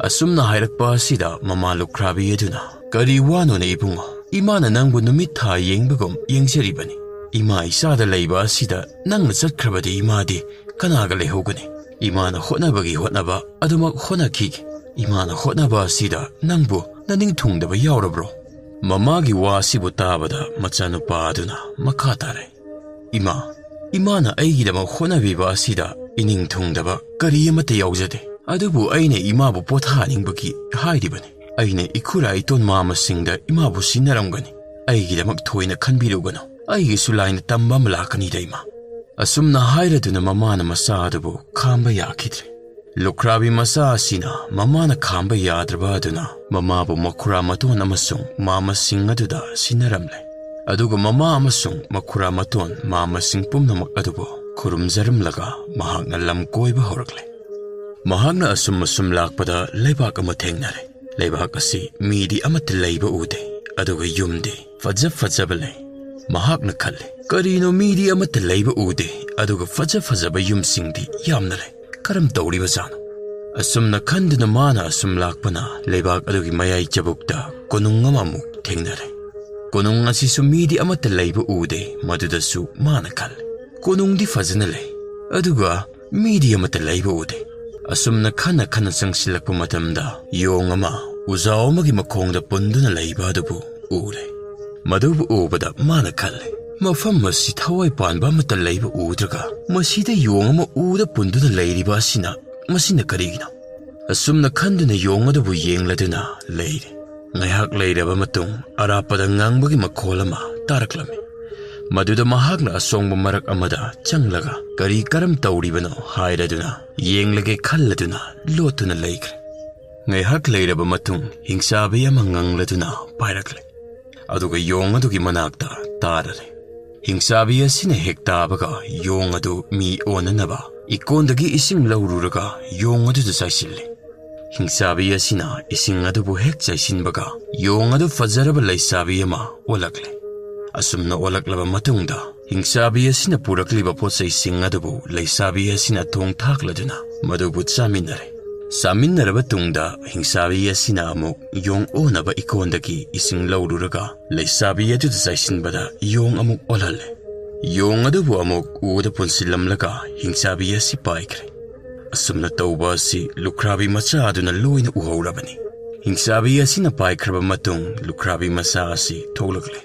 ꯑꯁꯨꯝꯅ ꯍꯥꯏꯔꯛꯄ ꯑꯁꯤꯗ ꯃꯃꯥ ꯂꯨꯈ꯭ꯔꯥꯕꯤ ꯑꯗꯨꯅ, "ꯀꯔꯤ ꯋꯥꯅꯣꯅꯦ ꯏꯕꯨꯡꯉꯣ? ꯏꯃꯥꯅ ꯅꯪꯕꯨ ꯅꯨꯃꯤꯠ ꯊꯥ ꯌꯦꯡꯕꯒꯨꯝ ꯌꯦꯡꯖꯔꯤꯕꯅꯤ꯫ ꯏꯃꯥ ꯏꯆꯥꯗ ꯂꯩꯕ ꯑꯁꯤꯗ ꯅꯪꯅ ꯆꯠꯈ꯭ꯔꯕꯗꯤ ꯏꯃꯥꯗꯤ ꯀꯅꯥꯒ ꯂꯩꯍꯧꯒꯅꯤ? ꯏꯃꯥꯅ ꯍꯣꯠꯅꯕꯒꯤ ꯍꯣꯠꯅꯕ ꯑꯗꯨꯃꯛ ꯍꯣꯠꯅꯈꯤꯒꯦ꯫ ꯏꯃꯥꯅ ꯍꯣꯠꯅꯕ ꯑꯁꯤꯗ ꯅꯪꯕꯨ ꯅꯅꯤꯡ ꯊꯨꯡꯗꯕ ꯌꯥꯎꯔꯕ꯭ꯔꯣ?" ꯃꯃꯥꯒꯤ ꯋꯥ ꯑꯁꯤꯕꯨ ꯇꯥꯕꯗ ꯃꯆꯥꯅꯨꯄꯥ ꯑꯗꯨꯅ ꯃꯈꯥ ꯇꯥꯔꯛꯏ, "ꯏꯃꯥ, ꯏꯃꯥꯅ ꯑꯩꯒꯤꯗꯃꯛ ꯍꯣꯠꯅꯕꯤꯕ ꯑꯁꯤꯗ ꯏꯅꯤꯡ ꯊꯨꯡꯗꯕ ꯀꯔꯤ ꯑꯃꯠꯇ ꯌꯥꯎꯖꯗꯦ꯫ ꯑꯗꯨꯕꯨ ꯑꯩꯅ ꯏꯃꯥꯕꯨ ꯄꯣꯊꯥꯍꯟꯅꯤꯡꯕꯒꯤ ꯍꯥꯏꯔꯤꯕꯅꯤ꯫ ꯑꯩꯅ ꯏꯈꯨꯔꯥ ꯏꯇꯣꯟ ꯃꯥꯃꯁꯤꯡꯗ ꯏꯃꯥꯕꯨ ꯁꯤꯟꯅꯔꯝꯒꯅꯤ꯫ ꯑꯩꯒꯤꯗꯃꯛ ꯊꯣꯏꯅ ꯈꯟꯕꯤꯔꯨꯒꯅꯨ꯫ ꯑꯩꯒꯤꯁꯨ ꯂꯥꯏꯅ ꯇꯝꯕ ꯑꯃ ꯂꯥꯛꯀꯅꯤꯗ, ꯏꯃꯥ꯫" ꯑꯁꯨꯝꯅ ꯍꯥꯏꯔꯗꯨꯅ ꯃꯃꯥꯅ ꯃꯆꯥ ꯑꯗꯨꯕꯨ ꯈꯥꯝꯕ ꯌꯥꯈꯤꯗ꯭ꯔꯦ꯫ ꯂꯨꯈ꯭ꯔꯥꯕꯤ ꯃꯆꯥ ꯑꯁꯤꯅ ꯃꯃꯥꯅ ꯈꯥꯝꯕ ꯌꯥꯗ꯭ꯔꯕ ꯑꯗꯨꯅ ꯃꯃꯥꯕꯨ ꯃꯈꯨꯔꯥ ꯃꯇꯣꯟ ꯑꯃꯁꯨꯡ ꯃꯥꯃꯁꯤꯡ ꯑꯗꯨꯗ ꯁꯤꯟꯅꯔꯝꯂꯦ꯫ ꯑꯗꯨꯒ ꯃꯃꯥ ꯑꯃꯁꯨꯡ ꯃꯈꯨꯔꯥ ꯃꯇꯣꯟ ꯃꯥꯃꯁꯤꯡ ꯄꯨꯝꯅꯃꯛ ꯑꯗꯨꯕꯨ ꯈꯨꯔꯨꯝꯖꯔꯝꯂꯒ ꯃꯍꯥꯛꯅ ꯂꯝ ꯀꯣꯏꯕ ꯍꯧꯔꯛꯂꯦ꯫ ꯃꯍꯥꯛꯅ ꯑꯁꯨꯝ ꯑꯁꯨꯝ ꯂꯥꯛꯄꯗ ꯂꯩꯕꯥꯛ ꯑꯃ ꯊꯦꯡꯅꯔꯦ꯫ ꯂꯩꯕꯥꯛ ꯑꯁꯤ ꯃꯤꯗꯤ ꯑꯃꯠꯇ ꯂꯩꯕ ꯎꯗꯦ, ꯑꯗꯨꯒ ꯌꯨꯝꯗꯤ ꯐꯖ ꯐꯖꯕ ꯂꯩ꯫ ꯃꯍꯥꯛꯅ ꯈꯜꯂꯦ, "ꯀꯔꯤꯅꯣ ꯃꯤꯗꯤ ꯑꯃꯠꯇ ꯂꯩꯕ ꯎꯗꯦ, ꯑꯗꯨꯒ ꯐꯖ ꯐꯖꯕ ꯌꯨꯝꯁꯤꯡꯗꯤ ꯌꯥꯝꯅ ꯂꯩ? ꯀꯔꯝ ꯇꯧꯔꯤꯕꯖꯥꯠꯅꯣ?" ꯑꯁꯨꯝꯅ ꯈꯟꯗꯨꯅ ꯃꯥꯅ ꯑꯁꯨꯝ ꯂꯥꯛꯄꯅ ꯂꯩꯕꯥꯛ ꯑꯗꯨꯒꯤ ꯃꯌꯥꯏ ꯆꯕꯨꯛꯇ ꯀꯣꯅꯨꯡ ꯑꯃꯃꯨꯛ ꯊꯦꯡꯅꯔꯦ꯫ ꯀꯣꯅꯨꯡ ꯑꯁꯤꯁꯨ ꯃꯤꯗꯤ ꯑꯃꯠꯇ ꯂꯩꯕ ꯎꯗꯦ, ꯃꯗꯨꯗꯁꯨ ꯃꯥꯅ ꯈꯜꯂꯦ, "ꯀꯣꯅꯨꯡꯗꯤ ꯐꯖꯅ ꯂꯩ, ꯑꯗꯨꯒ ꯃꯤꯗꯤ ꯑꯃꯠꯇ ꯂꯩꯕ ꯎꯗꯦ꯫" ꯑꯁꯨꯝꯅ ꯈꯟꯅ ꯈꯟꯅ ꯆꯪꯁꯤꯜꯂꯛꯄ ꯃꯇꯝꯗ ꯌꯣꯡ ꯑꯃ ꯎꯖꯥꯎ ꯑꯃꯒꯤ ꯃꯈꯣꯡꯗ ꯄꯨꯟꯗꯨꯅ ꯂꯩꯕ ꯑꯗꯨꯕꯨ ꯎꯔꯦ꯫ ꯃꯗꯨꯕꯨ ꯎꯕꯗ ꯃꯥꯅ ꯈꯜꯂꯦ, "ꯃꯐꯝ ꯑꯁꯤ ꯊꯋꯥꯏ ꯄꯥꯟꯕ ꯑꯃꯠꯇ ꯂꯩꯕ ꯎꯗ꯭ꯔꯒ ꯃꯁꯤꯗ ꯌꯣꯡ ꯑꯃ ꯎꯗ ꯄꯨꯟꯗꯨꯅ ꯂꯩꯔꯤꯕ ꯑꯁꯤꯅ, ꯃꯁꯤꯅ ꯀꯔꯤꯒꯤꯅꯣ?" ꯑꯁꯨꯝꯅ ꯈꯟꯗꯨꯅ ꯌꯣꯡ ꯑꯗꯨꯕꯨ ꯌꯦꯡꯂꯗꯨꯅ ꯂꯩꯔꯦ꯫ ꯉꯥꯏꯍꯥꯛ ꯂꯩꯔꯕ ꯃꯇꯨꯡ ꯑꯔꯥꯞꯄꯗ ꯉꯥꯡꯕꯒꯤ ꯃꯈꯣꯜ ꯑꯃ ꯇꯥꯔꯛꯂꯝꯃꯤ꯫ ꯃꯗꯨꯗ ꯃꯍꯥꯛꯅ ꯑꯁꯣꯡꯕ ꯃꯔꯛ ꯑꯃꯗ ꯆꯪꯂꯒ ꯀꯔꯤ ꯀꯔꯝ ꯇꯧꯔꯤꯕꯅꯣ ꯍꯥꯏꯔꯗꯨꯅ ꯌꯦꯡꯂꯒꯦ ꯈꯜꯂꯗꯨꯅ ꯂꯣꯠꯇꯨꯅ ꯂꯩꯈ꯭ꯔꯦ꯫ ꯉꯥꯏꯍꯥꯛ ꯂꯩꯔꯕ ꯃꯇꯨꯡ ꯍꯤꯡꯆꯥꯕꯤ ꯑꯃ ꯉꯪꯂꯗꯨꯅ ꯄꯥꯏꯔꯛꯂꯦ꯫ ꯑꯗꯨꯒ ꯌꯣꯡ ꯑꯗꯨꯒꯤ ꯃꯅꯥꯛꯇ ꯇꯥꯔꯔꯦ꯫ ꯍꯤꯡꯆꯥꯕꯤ ꯑꯁꯤꯅ ꯍꯦꯛ ꯇꯥꯕꯒ ꯌꯣꯡ ꯑꯗꯨ ꯃꯤ ꯑꯣꯟꯅꯅꯕ ꯏꯀꯣꯟꯗꯒꯤ ꯏꯁꯤꯡ ꯂꯧꯔꯨꯔꯒ ꯌꯣꯡ ꯑꯗꯨꯗ ꯆꯥꯏꯁꯤꯜꯂꯤ꯫ ꯍꯤꯡꯆꯥꯕꯤ ꯑꯁꯤꯅ ꯏꯁꯤꯡ ꯑꯗꯨꯕꯨ ꯍꯦꯛ ꯆꯥꯏꯁꯤꯟꯕꯒ ꯌꯣꯡ ꯑꯗꯨ ꯐꯖꯔꯕ ꯂꯩꯁꯥꯕꯤ ꯑꯃ ꯑꯣꯜꯂꯛꯂꯦ꯫ ꯑꯁꯨꯝꯅ ꯑꯣꯜꯂꯛꯂꯕ ꯃꯇꯨꯡꯗ ꯍꯤꯡꯆꯥꯕꯤ ꯑꯁꯤꯅ ꯄꯨꯔꯛꯂꯤꯕ ꯄꯣꯠꯆꯩꯁꯤꯡ ꯑꯗꯨꯕꯨ ꯂꯩꯁꯥꯕꯤ ꯑꯁꯤꯅ ꯊꯣꯡ ꯊꯥꯛꯂꯗꯨꯅ ꯃꯗꯨꯕꯨ ꯆꯥꯃꯤꯟꯅꯔꯦ꯫ ꯆꯥꯃꯤꯟꯅꯔꯕ ꯇꯨꯡꯗ ꯍꯤꯡꯆꯥꯕꯤ ꯑꯁꯤꯅ ꯑꯃꯨꯛ ꯌꯣꯡ ꯑꯣꯟꯅꯕ ꯏꯀꯣꯟꯗꯒꯤ ꯏꯁꯤꯡ ꯂꯧꯔꯨꯔꯒ ꯂꯩꯁꯥꯕꯤ ꯑꯗꯨꯗ ꯆꯥꯏꯁꯤꯟꯕꯗ ꯌꯣꯡ ꯑꯃꯨꯛ ꯑꯣꯜꯍꯜꯂꯦ꯫ ꯌꯣꯡ ꯑꯗꯨꯕꯨ ꯑꯃꯨꯛ ꯎꯗ ꯄꯨꯟꯁꯤꯜꯂꯝꯂꯒ ꯍꯤꯡꯆꯥꯕꯤ ꯑꯁꯤ ꯄꯥꯏꯈ꯭ꯔꯦ꯫ ꯑꯁꯨꯝꯅ ꯇꯧꯕ ꯑꯁꯤ ꯂꯨꯈ꯭ꯔꯥꯕꯤ ꯃꯆꯥ ꯑꯗꯨꯅ ꯂꯣꯏꯅ ꯎꯍꯧꯔꯕꯅꯤ꯫ ꯍꯤꯡꯆꯥꯕꯤ ꯑꯁꯤꯅ ꯄꯥꯏꯈ꯭ꯔꯕ ꯃꯇꯨꯡ ꯂꯨꯈ꯭ꯔꯥꯕꯤ ꯃꯆꯥ ꯑꯁꯤ ꯊꯣꯛꯂꯛꯂꯦ꯫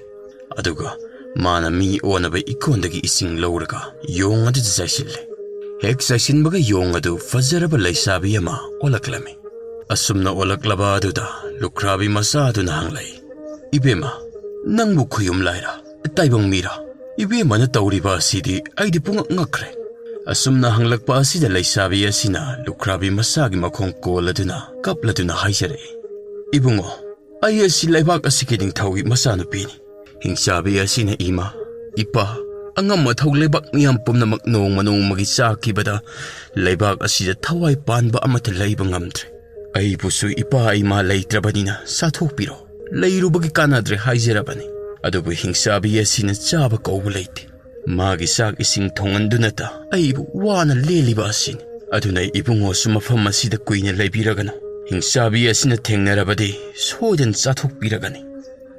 ꯑꯗꯨꯒ ꯃꯥꯅ ꯃꯤ ꯑꯣꯟꯅꯕ ꯏꯀꯣꯟꯗꯒꯤ ꯏꯁꯤꯡ ꯂꯧꯔꯒ ꯌꯣꯡ ꯑꯗꯨꯗ ꯆꯥꯏꯁꯤꯜꯂꯦ꯫ ꯍꯦꯛ ꯆꯥꯏꯁꯤꯟꯕꯒ ꯌꯣꯡ ꯑꯗꯨ ꯐꯖꯔꯕ ꯂꯩꯁꯥꯕꯤ ꯑꯃ ꯑꯣꯜꯂꯛꯂꯝꯃꯤ꯫ ꯑꯁꯨꯝꯅ ꯑꯣꯜꯂꯛꯂꯕ ꯑꯗꯨꯗ ꯂꯨꯈ꯭ꯔꯥꯕꯤ ꯃꯆꯥ ꯑꯗꯨꯅ ꯍꯪꯂꯛꯏ, "ꯏꯕꯦꯝꯃ, ꯅꯪꯕꯨ ꯈꯨꯌꯨꯝ ꯂꯥꯏꯔ, ꯇꯥꯏꯕꯪ ꯃꯤꯔ? ꯏꯕꯦꯝꯃꯅ ꯇꯧꯔꯤꯕ ꯑꯁꯤꯗꯤ ꯑꯩꯗꯤ ꯄꯨꯡꯉꯛ ꯉꯛꯈ꯭ꯔꯦ"꯫ ꯑꯁꯨꯝꯅ ꯍꯪꯂꯛꯄ ꯑꯁꯤꯗ ꯂꯩꯁꯥꯕꯤ ꯑꯁꯤꯅ ꯂꯨꯈ꯭ꯔꯥꯕꯤ ꯃꯆꯥꯒꯤ ꯃꯈꯣꯡ ꯀꯣꯜꯂꯗꯨꯅ ꯀꯞꯂꯗꯨꯅ ꯍꯥꯏꯖꯔꯛꯏ, "ꯏꯕꯨꯡꯉꯣ, ꯑꯩ ꯑꯁꯤ ꯂꯩꯕꯥꯛ ꯑꯁꯤꯒꯤ ꯅꯤꯡꯊꯧꯒꯤ ꯃꯆꯥꯅꯨꯄꯤꯅꯤ"꯫ ꯍꯤꯡꯆꯥꯕꯤ ꯑꯁꯤꯅ, "ꯏꯃꯥ, ꯏꯄꯥ, ꯑꯉꯝ ꯑꯊꯧ ꯂꯩꯕꯥꯛ ꯃꯤꯌꯥꯝ ꯄꯨꯝꯅꯃꯛ ꯅꯣꯡꯃ ꯅꯣꯡꯃꯒꯤ ꯆꯥꯈꯤꯕꯗ ꯂꯩꯕꯥꯛ ꯑꯁꯤꯗ ꯊꯋꯥꯏ ꯄꯥꯟꯕ ꯑꯃꯠꯇ ꯂꯩꯕ ꯉꯝꯗ꯭ꯔꯦ꯫ ꯑꯩꯕꯨꯁꯨ ꯏꯄꯥ ꯏꯃꯥ ꯂꯩꯇ꯭ꯔꯕꯅꯤꯅ ꯆꯥꯊꯣꯛꯄꯤꯔꯣ꯫ ꯂꯩꯔꯨꯕꯒꯤ ꯀꯥꯟꯅꯗ꯭ꯔꯦ ꯍꯥꯏꯖꯔꯕꯅꯤ꯫ ꯑꯗꯨꯕꯨ ꯍꯤꯡꯆꯥꯕꯤ ꯑꯁꯤꯅ ꯆꯥꯕ ꯀꯧꯕ ꯂꯩꯇꯦ꯫ ꯃꯥꯒꯤ ꯆꯥꯛ ꯏꯁꯤꯡ ꯊꯣꯡꯍꯟꯗꯨꯅꯇ ꯑꯩꯕꯨ ꯋꯥꯅ ꯂꯦꯜꯂꯤꯕ ꯑꯁꯤꯅꯤ꯫ ꯑꯗꯨꯅ ꯏꯕꯨꯡꯉꯣꯁꯨ ꯃꯐꯝ ꯑꯁꯤꯗ ꯀꯨꯏꯅ ꯂꯩꯕꯤꯔꯒꯅꯨ꯫ ꯍꯤꯡꯆꯥꯕꯤ ꯑꯁꯤꯅ ꯊꯦꯡꯅꯔꯕꯗꯤ ꯁꯣꯏꯗꯅ ꯆꯥꯊꯣꯛꯄꯤꯔꯒꯅꯤ"꯫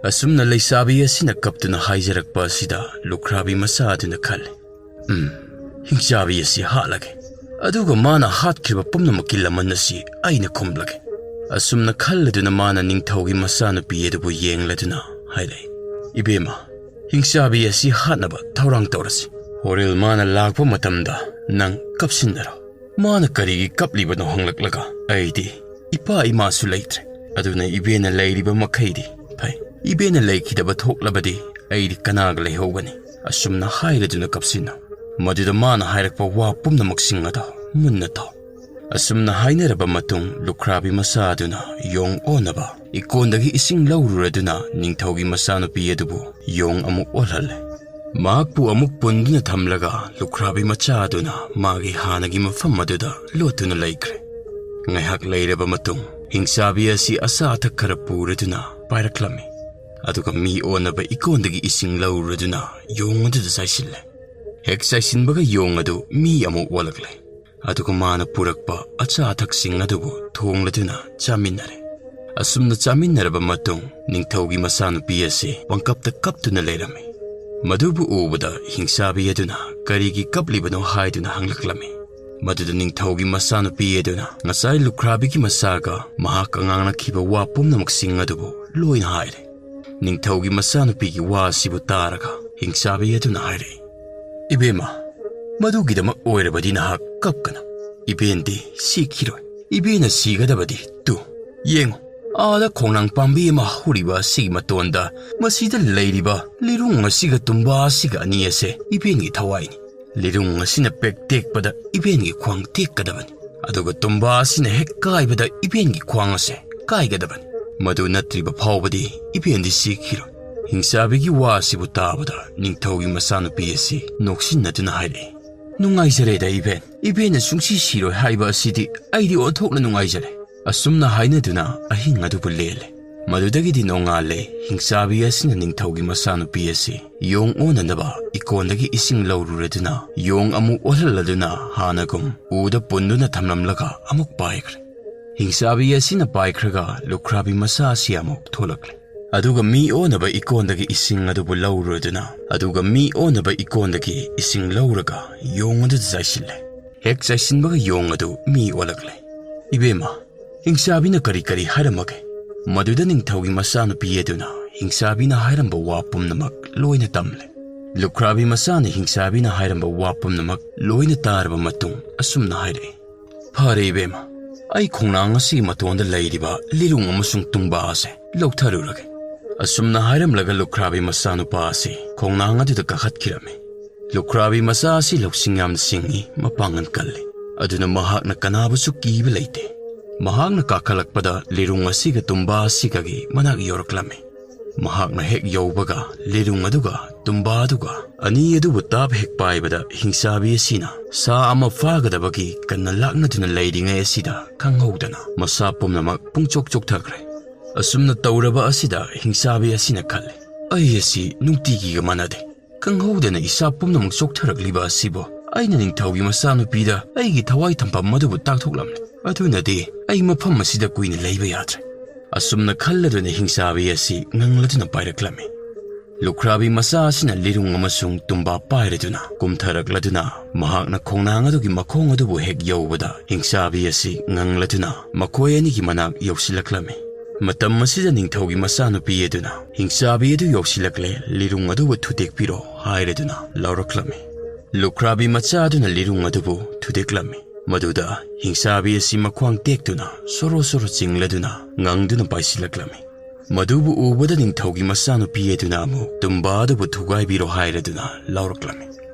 ꯑꯁꯨꯝꯅ ꯂꯩꯁꯥꯕꯤ ꯑꯁꯤꯅ ꯀꯞꯇꯨꯅ ꯍꯥꯏꯖꯔꯛꯄ ꯑꯁꯤꯗ ꯂꯨꯈ꯭ꯔꯥꯕꯤ ꯃꯆꯥ ꯑꯗꯨꯅ ꯈꯜꯂꯤ, "ꯎꯝ, ꯍꯤꯡꯆꯥꯕꯤ ꯑꯁꯤ ꯍꯥꯠꯂꯒꯦ꯫ ꯑꯗꯨꯒ ꯃꯥꯅ ꯍꯥꯠꯈ꯭ꯔꯤꯕ ꯄꯨꯝꯅꯃꯛꯀꯤ ꯂꯃꯟ ꯑꯁꯤ ꯑꯩꯅ ꯈꯨꯝꯂꯒꯦ"꯫ ꯑꯁꯨꯝꯅ ꯈꯜꯂꯗꯨꯅ ꯃꯥꯅ ꯅꯤꯡꯊꯧꯒꯤ ꯃꯆꯥꯅꯨꯄꯤ ꯑꯗꯨꯕꯨ ꯌꯦꯡꯂꯗꯨꯅ ꯍꯥꯏꯔꯛꯏ, "ꯏꯕꯦꯝꯃ, ꯍꯤꯡꯆꯥꯕꯤ ꯑꯁꯤ ꯍꯥꯠꯅꯕ ꯊꯧꯔꯥꯡ ꯇꯧꯔꯁꯤ꯫ ꯍꯣꯔꯦꯜ ꯃꯥꯅ ꯂꯥꯛꯄ ꯃꯇꯝꯗ ꯅꯪ ꯀꯞꯁꯤꯟꯅꯔꯣ꯫ ꯃꯥꯅ ꯀꯔꯤꯒꯤ ꯀꯞꯂꯤꯕꯅꯣ ꯍꯪꯂꯛꯂꯒ ꯑꯩꯗꯤ ꯏꯄꯥ ꯏꯃꯥꯁꯨ ꯂꯩꯇ꯭ꯔꯦ꯫ ꯑꯗꯨꯅ ꯏꯕꯦꯟꯅ ꯂꯩꯔꯤꯕ ꯃꯈꯩꯗꯤ ꯐꯩ꯫ ꯏꯕꯦꯟꯅ ꯂꯩꯈꯤꯗꯕ ꯊꯣꯛꯂꯕꯗꯤ ꯑꯩꯗꯤ ꯀꯅꯥꯒ ꯂꯩꯍꯧꯒꯅꯤ?" ꯑꯁꯨꯝꯅ ꯍꯥꯏꯔꯗꯨꯅ ꯀꯞꯁꯤꯟꯅꯧ꯫ ꯃꯗꯨꯗ ꯃꯥꯅ ꯍꯥꯏꯔꯛꯄ ꯋꯥ ꯄꯨꯝꯅꯃꯛꯁꯤꯡ ꯑꯗꯣ ꯃꯨꯟꯅ ꯇꯥꯎ꯫ ꯑꯁꯨꯝꯅ ꯍꯥꯏꯅꯔꯕ ꯃꯇꯨꯡ ꯂꯨꯈ꯭ꯔꯥꯕꯤ ꯃꯆꯥ ꯑꯗꯨꯅ ꯌꯣꯡ ꯑꯣꯟꯅꯕ ꯏꯀꯣꯟꯗꯒꯤ ꯏꯁꯤꯡ ꯂꯧꯔꯨꯔꯗꯨꯅ ꯅꯤꯡꯊꯧꯒꯤ ꯃꯆꯥꯅꯨꯄꯤ ꯑꯗꯨꯕꯨ ꯌꯣꯡ ꯑꯃꯨꯛ ꯑꯣꯜꯍꯜꯂꯦ꯫ ꯃꯍꯥꯛꯄꯨ ꯑꯃꯨꯛ ꯄꯨꯟꯗꯨꯅ ꯊꯝꯂꯒ ꯂꯨꯈ꯭ꯔꯥꯕꯤ ꯃꯆꯥ ꯑꯗꯨꯅ ꯃꯥꯒꯤ ꯍꯥꯟꯅꯒꯤ ꯃꯐꯝ ꯑꯗꯨꯗ ꯂꯣꯠꯇꯨꯅ ꯂꯩꯈ꯭ꯔꯦ꯫ ꯉꯥꯏꯍꯥꯛ ꯂꯩꯔꯕ ꯃꯇꯨꯡ ꯍꯤꯡꯆꯥꯕꯤ ꯑꯁꯤ ꯑꯆꯥ ꯑꯊꯛ ꯈꯔ ꯄꯨꯔꯗꯨꯅ ꯄꯥꯏꯔꯛꯂꯝꯃꯤ꯫ ꯑꯗꯨꯒ ꯃꯤ ꯑꯣꯟꯅꯕ ꯏꯀꯣꯟꯗꯒꯤ ꯏꯁꯤꯡ ꯂꯧꯔꯨꯔꯗꯨꯅ ꯌꯣꯡ ꯑꯗꯨꯗ ꯆꯥꯏꯁꯤꯜꯂꯦ꯫ ꯍꯦꯛ ꯆꯥꯏꯁꯤꯟꯕꯒ ꯌꯣꯡ ꯑꯗꯨ ꯃꯤ ꯑꯃꯨꯛ ꯑꯣꯜꯂꯛꯂꯦ꯫ ꯑꯗꯨꯒ ꯃꯥꯅ ꯄꯨꯔꯛꯄ ꯑꯆꯥ ꯑꯊꯛꯁꯤꯡ ꯑꯗꯨꯕꯨ ꯊꯣꯡꯂꯗꯨꯅ ꯆꯥꯃꯤꯟꯅꯔꯦ꯫ ꯑꯁꯨꯝꯅ ꯆꯥꯃꯤꯟꯅꯔꯕ ꯃꯇꯨꯡ, ꯅꯤꯡꯊꯧꯒꯤ ꯃꯆꯥꯅꯨꯄꯤ ꯑꯁꯤ ꯄꯪꯀꯞꯇ ꯀꯞꯇꯨꯅ ꯂꯩꯔꯝꯃꯤ꯫ ꯃꯗꯨꯕꯨ ꯎꯕꯗ ꯍꯤꯡꯆꯥꯕꯤ ꯑꯗꯨꯅ ꯀꯔꯤꯒꯤ ꯀꯞꯂꯤꯕꯅꯣ ꯍꯥꯏꯗꯨꯅ ꯍꯪꯂꯛꯂꯝꯃꯤ꯫ ꯃꯗꯨꯗ ꯅꯤꯡꯊꯧꯒꯤ ꯃꯆꯥꯅꯨꯄꯤ ꯑꯗꯨꯅ ꯉꯁꯥꯏ ꯂꯨꯈ꯭ꯔꯥꯕꯤꯒꯤ ꯃꯆꯥꯒ ꯃꯍꯥꯛꯀ ꯉꯥꯡꯅꯈꯤꯕ ꯋꯥ ꯄꯨꯝꯅꯃꯛꯁꯤꯡ ꯑꯗꯨꯕꯨ ꯂꯣꯏꯅ ꯍꯥꯏꯔꯦ꯫ ꯅꯤꯡꯊꯧꯒꯤ ꯃꯆꯥꯅꯨꯄꯤꯒꯤ ꯋꯥ ꯑꯁꯤꯕꯨ ꯇꯥꯔꯒ ꯍꯤꯡꯆꯥꯕꯤ ꯑꯗꯨꯅ ꯍꯥꯏꯔꯛꯏ, "ꯏꯕꯦꯝꯃ, ꯃꯗꯨꯒꯤꯗꯃꯛ ꯑꯣꯏꯔꯕꯗꯤ ꯅꯍꯥꯛ ꯀꯞꯀꯅꯨ꯫ ꯏꯕꯦꯟꯗꯤ ꯁꯤꯈꯤꯔꯣꯏ꯫ ꯏꯕꯦꯟꯅ ꯁꯤꯒꯗꯕꯗꯤ ꯇꯨ, ꯌꯦꯡꯉꯨ, ꯑꯥꯗ ꯈꯣꯡꯅꯥꯡ ꯄꯥꯝꯕꯤ ꯑꯃ ꯍꯧꯔꯤꯕ ꯑꯁꯤꯒꯤ ꯃꯇꯣꯟꯗ ꯃꯁꯤꯗ ꯂꯩꯔꯤꯕ ꯂꯤꯔꯨꯡ ꯑꯁꯤꯒ ꯇꯨꯝꯕꯥ ꯑꯁꯤꯒ ꯑꯅꯤ ꯑꯁꯦ ꯏꯕꯦꯟꯒꯤ ꯊꯋꯥꯏꯅꯤ꯫ ꯂꯤꯔꯨꯡ ꯑꯁꯤꯅ ꯄꯦꯛ ꯇꯦꯛꯄꯗ ꯏꯕꯦꯟꯒꯤ ꯈ꯭ꯋꯥꯡ ꯇꯦꯛꯀꯗꯕꯅꯤ, ꯑꯗꯨꯒ ꯇꯨꯝꯕꯥ ꯑꯁꯤꯅ ꯍꯦꯛ ꯀꯥꯏꯕꯗ ꯏꯕꯦꯟꯒꯤ ꯈ꯭ꯋꯥꯡ ꯑꯁꯦ ꯀꯥꯏꯒꯗꯕꯅꯤ꯫ ꯃꯗꯨ ꯅꯠꯇ꯭ꯔꯤꯕ ꯐꯥꯎꯕꯗꯤ ꯏꯕꯦꯟꯗꯤ ꯁꯤꯈꯤꯔꯣꯏ꯫" ꯍꯤꯡꯆꯥꯕꯤꯒꯤ ꯋꯥ ꯑꯁꯤꯕꯨ ꯇꯥꯕꯗ ꯅꯤꯡꯊꯧꯒꯤ ꯃꯆꯥꯅꯨꯄꯤ ꯑꯁꯤ ꯅꯣꯛꯁꯤꯟꯅꯗꯨꯅ ꯍꯥꯏꯔꯛꯏ, "ꯅꯨꯡꯉꯥꯏꯖꯔꯦꯗ ꯏꯕꯦꯟ, ꯏꯕꯦꯟꯅ ꯁꯨꯡꯁꯤ ꯁꯤꯔꯣꯏ ꯍꯥꯏꯕ ꯑꯁꯤꯗꯤ ꯑꯩꯗꯤ ꯑꯣꯟꯊꯣꯛꯅ ꯅꯨꯡꯉꯥꯏꯖꯔꯦ꯫" ꯑꯁꯨꯝꯅ ꯍꯥꯏꯅꯗꯨꯅ ꯑꯍꯤꯡ ꯑꯗꯨꯕꯨ ꯂꯦꯜꯂꯦ꯫ ꯃꯗꯨꯗꯒꯤꯗꯤ ꯅꯣꯡꯉꯥꯜꯂꯦ, ꯍꯤꯡꯆꯥꯕꯤ ꯑꯁꯤꯅ ꯅꯤꯡꯊꯧꯒꯤ ꯃꯆꯥꯅꯨꯄꯤ ꯑꯁꯤ ꯌꯣꯡ ꯑꯣꯟꯅꯅꯕ ꯏꯀꯣꯟꯗꯒꯤ ꯏꯁꯤꯡ ꯂꯧꯔꯨꯔꯗꯨꯅ ꯌꯣꯡ ꯑꯃꯨꯛ ꯑꯣꯜꯍꯜꯂꯗꯨꯅ ꯍꯥꯟꯅꯒꯨꯝ ꯎꯗ ꯄꯨꯟꯗꯨꯅ ꯊꯝꯂꯝꯂꯒ ꯑꯃꯨꯛ ꯄꯥꯏꯈ꯭ꯔꯦ꯫ ꯍꯤꯡꯆꯥꯕꯤ ꯑꯁꯤꯅ ꯄꯥꯏꯈ꯭ꯔꯒ ꯂꯨꯈ꯭ꯔꯥꯕꯤ ꯃꯆꯥ ꯑꯁꯤ ꯑꯃꯨꯛ ꯊꯣꯛꯂꯛꯂꯦ꯫ ꯑꯗꯨꯒ ꯃꯤ ꯑꯣꯟꯅꯕ ꯏꯀꯣꯟꯗꯒꯤ ꯏꯁꯤꯡ ꯑꯗꯨꯕꯨ ꯂꯧꯔꯨꯔꯗꯨꯅ, ꯑꯗꯨꯒ ꯃꯤ ꯑꯣꯟꯅꯕ ꯏꯀꯣꯟꯗꯒꯤ ꯏꯁꯤꯡ ꯂꯧꯔꯒ ꯌꯣꯡ ꯑꯗꯨꯗ ꯆꯥꯏꯁꯤꯜꯂꯦ꯫ ꯍꯦꯛ ꯆꯥꯏꯁꯤꯟꯕꯒ ꯌꯣꯡ ꯑꯗꯨ ꯃꯤ ꯑꯣꯜꯂꯛꯂꯦ꯫ ꯏꯕꯦꯝꯃ, ꯍꯤꯡꯆꯥꯕꯤꯅ ꯀꯔꯤ ꯀꯔꯤ ꯍꯥꯏꯔꯝꯃꯒꯦ? ꯃꯗꯨꯗ ꯅꯤꯡꯊꯧꯒꯤ ꯃꯆꯥꯅꯨꯄꯤ ꯑꯗꯨꯅ ꯍꯤꯡꯆꯥꯕꯤꯅ ꯍꯥꯏꯔꯝꯕ ꯋꯥ ꯄꯨꯝꯅꯃꯛ ꯂꯣꯏꯅ ꯇꯝꯂꯦ꯫ ꯂꯨꯈ꯭ꯔꯥꯕꯤ ꯃꯆꯥꯅ ꯍꯤꯡꯆꯥꯕꯤꯅ ꯍꯥꯏꯔꯝꯕ ꯋꯥ ꯄꯨꯝꯅꯃꯛ ꯂꯣꯏꯅ ꯇꯥꯔꯕ ꯃꯇꯨꯡ ꯑꯁꯨꯝꯅ ꯍꯥꯏꯔꯛꯏ, "ꯐꯔꯦ ꯏꯕꯦꯝꯃ, ꯑꯩ ꯈꯣꯡꯅꯥꯡ ꯑꯁꯤꯒꯤ ꯃꯇꯣꯟꯗ ꯂꯩꯔꯤꯕ ꯂꯤꯔꯨꯡ ꯑꯃꯁꯨꯡ ꯇꯨꯡꯕꯥ ꯑꯁꯦ ꯂꯧꯊꯔꯨꯔꯒꯦ꯫" ꯑꯁꯨꯝꯅ ꯍꯥꯏꯔꯝꯂꯒ ꯂꯨꯈ꯭ꯔꯥꯕꯤ ꯃꯆꯥꯅꯨꯄꯥ ꯑꯁꯤ ꯈꯣꯡꯅꯥꯡ ꯑꯗꯨꯗ ꯀꯥꯈꯠꯈꯤꯔꯝꯃꯤ꯫ ꯂꯨꯈ꯭ꯔꯥꯕꯤ ꯃꯆꯥ ꯑꯁꯤ ꯂꯧꯁꯤꯡ ꯌꯥꯝꯅ ꯁꯤꯡꯏ, ꯃꯄꯥꯡꯒꯜ ꯀꯜꯂꯤ꯫ ꯑꯗꯨꯅ ꯃꯍꯥꯛꯅ ꯀꯅꯥꯕꯨꯁꯨ ꯀꯤꯕ ꯂꯩꯇꯦ꯫ ꯃꯍꯥꯛꯅ ꯀꯥꯈꯠꯂꯛꯄꯗ ꯂꯤꯔꯨꯡ ꯑꯁꯤꯒ ꯇꯨꯝꯕꯥ ꯑꯁꯤꯒꯒꯤ ꯃꯅꯥꯛ ꯌꯧꯔꯛꯂꯝꯃꯤ꯫ ꯃꯍꯥꯛꯅ ꯍꯦꯛ ꯌꯧꯕꯒ ꯂꯤꯔꯨꯡ ꯑꯗꯨꯒ ꯇꯨꯝꯕꯥ ꯑꯗꯨꯒ ꯑꯅꯤ ꯑꯗꯨꯕꯨ ꯇꯥꯞ ꯍꯦꯛ ꯄꯥꯏꯕꯗ ꯍꯤꯡꯆꯥꯕꯤ ꯑꯁꯤꯅ ꯁꯥ ꯑꯃ ꯐꯥꯒꯗꯕꯒꯤ ꯀꯟꯅ ꯂꯥꯛꯅꯗꯨꯅ ꯂꯩꯔꯤꯉꯩ ꯑꯁꯤꯗ ꯈꯪꯍꯧꯗꯅ ꯃꯁꯥ ꯄꯨꯝꯅꯃꯛ ꯄꯨꯡꯆꯣꯛ ꯆꯣꯛꯊꯈ꯭ꯔꯦ꯫ ꯑꯁꯨꯝꯅ ꯇꯧꯔꯕ ꯑꯁꯤꯗ ꯍꯤꯡꯆꯥꯕꯤ ꯑꯁꯤꯅ ꯈꯜꯂꯦ, "ꯑꯩ ꯑꯁꯤ ꯅꯨꯡꯇꯤꯒꯤꯒ ꯃꯥꯟꯅꯗꯦ꯫ ꯈꯪꯍꯧꯗꯅ ꯏꯁꯥ ꯄꯨꯝꯅꯃꯛ ꯆꯣꯛꯊꯔꯛꯂꯤꯕ ꯑꯁꯤꯕꯨ ꯑꯩꯅ ꯅꯤꯡꯊꯧꯒꯤ ꯃꯆꯥꯅꯨꯄꯤꯗ ꯑꯩꯒꯤ ꯊꯋꯥꯏ ꯊꯝꯐꯝ ꯑꯗꯨꯕꯨ ꯇꯥꯛꯊꯣꯛꯂꯝꯂꯦ꯫ ꯑꯗꯨꯅꯗꯤ ꯑꯩ ꯃꯐꯝ ꯑꯁꯤꯗ ꯀꯨꯏꯅ ꯂꯩꯕ ꯌꯥꯗ꯭ꯔꯦ꯫ ꯑꯁꯨꯝꯅ ꯈꯜꯂꯗꯨꯅ ꯍꯤꯡꯆꯥꯕꯤ ꯑꯁꯤ ꯉꯪꯂꯗꯨꯅ ꯄꯥꯏꯔꯛꯂꯝꯃꯤ꯫ ꯂꯨꯈ꯭ꯔꯥꯕꯤ ꯃꯆꯥ ꯑꯁꯤꯅ ꯂꯤꯔꯨꯡ ꯑꯃꯁꯨꯡ ꯇꯨꯝꯕꯥ ꯄꯥꯏꯔꯗꯨꯅ ꯀꯨꯝꯊꯔꯛꯂꯗꯨꯅ ꯃꯍꯥꯛꯅ ꯈꯣꯡꯅꯥꯡ ꯑꯗꯨꯒꯤ ꯃꯈꯣꯡ ꯑꯗꯨꯕꯨ ꯍꯦꯛ ꯌꯧꯕꯗ ꯍꯤꯡꯆꯥꯕꯤ ꯑꯁꯤ ꯉꯪꯂꯗꯨꯅ ꯃꯈꯣꯏ ꯑꯅꯤꯒꯤ ꯃꯅꯥꯛ ꯌꯧꯁꯤꯜꯂꯛꯂꯝꯃꯤ꯫ ꯃꯇꯝ ꯑꯁꯤꯗ ꯅꯤꯡꯊꯧꯒꯤ ꯃꯆꯥꯅꯨꯄꯤ ꯑꯗꯨꯅ ꯍꯤꯡꯆꯥꯕꯤ ꯑꯗꯨ ꯌꯧꯁꯤꯜꯂꯛꯂꯦ, ꯂꯤꯔꯨꯡ ꯑꯗꯨꯕꯨ ꯊꯨꯗꯦꯛꯄꯤꯔꯣ ꯍꯥꯏꯔꯗꯨꯅ ꯂꯧꯔꯛꯂꯝꯃꯤ꯫ ꯂꯨꯈ꯭ꯔꯥꯕꯤ ꯃꯆꯥ ꯑꯗꯨꯅ ꯂꯤꯔꯨꯡ ꯑꯗꯨꯕꯨ ꯊꯨꯗꯦꯛꯂꯝꯃꯤ꯫ ꯃꯗꯨꯗ ꯍꯤꯡꯆꯥꯕꯤ ꯑꯁꯤ ꯃꯈ꯭ꯋꯥꯡ ꯇꯦꯛꯇꯨꯅ ꯁꯣꯔꯣ ꯁꯣꯔꯣ ꯆꯤꯡꯂꯗꯨꯅ ꯉꯪꯗꯨꯅ ꯄꯥꯏꯁꯤꯜꯂꯛꯂꯝꯃꯤ꯫ ꯃꯗꯨꯕꯨ ꯎꯕꯗ ꯅꯤꯡꯊꯧꯒꯤ ꯃꯆꯥꯅꯨꯄꯤ ꯑꯗꯨꯅ ꯑꯃꯨꯛ ꯇꯨꯝꯕꯥ ꯑꯗꯨꯕꯨ ꯊꯨꯒꯥꯏꯕꯤꯔꯣ ꯍꯥꯏꯔꯗꯨꯅ ꯂꯧꯔꯛꯂꯝꯃꯤ꯫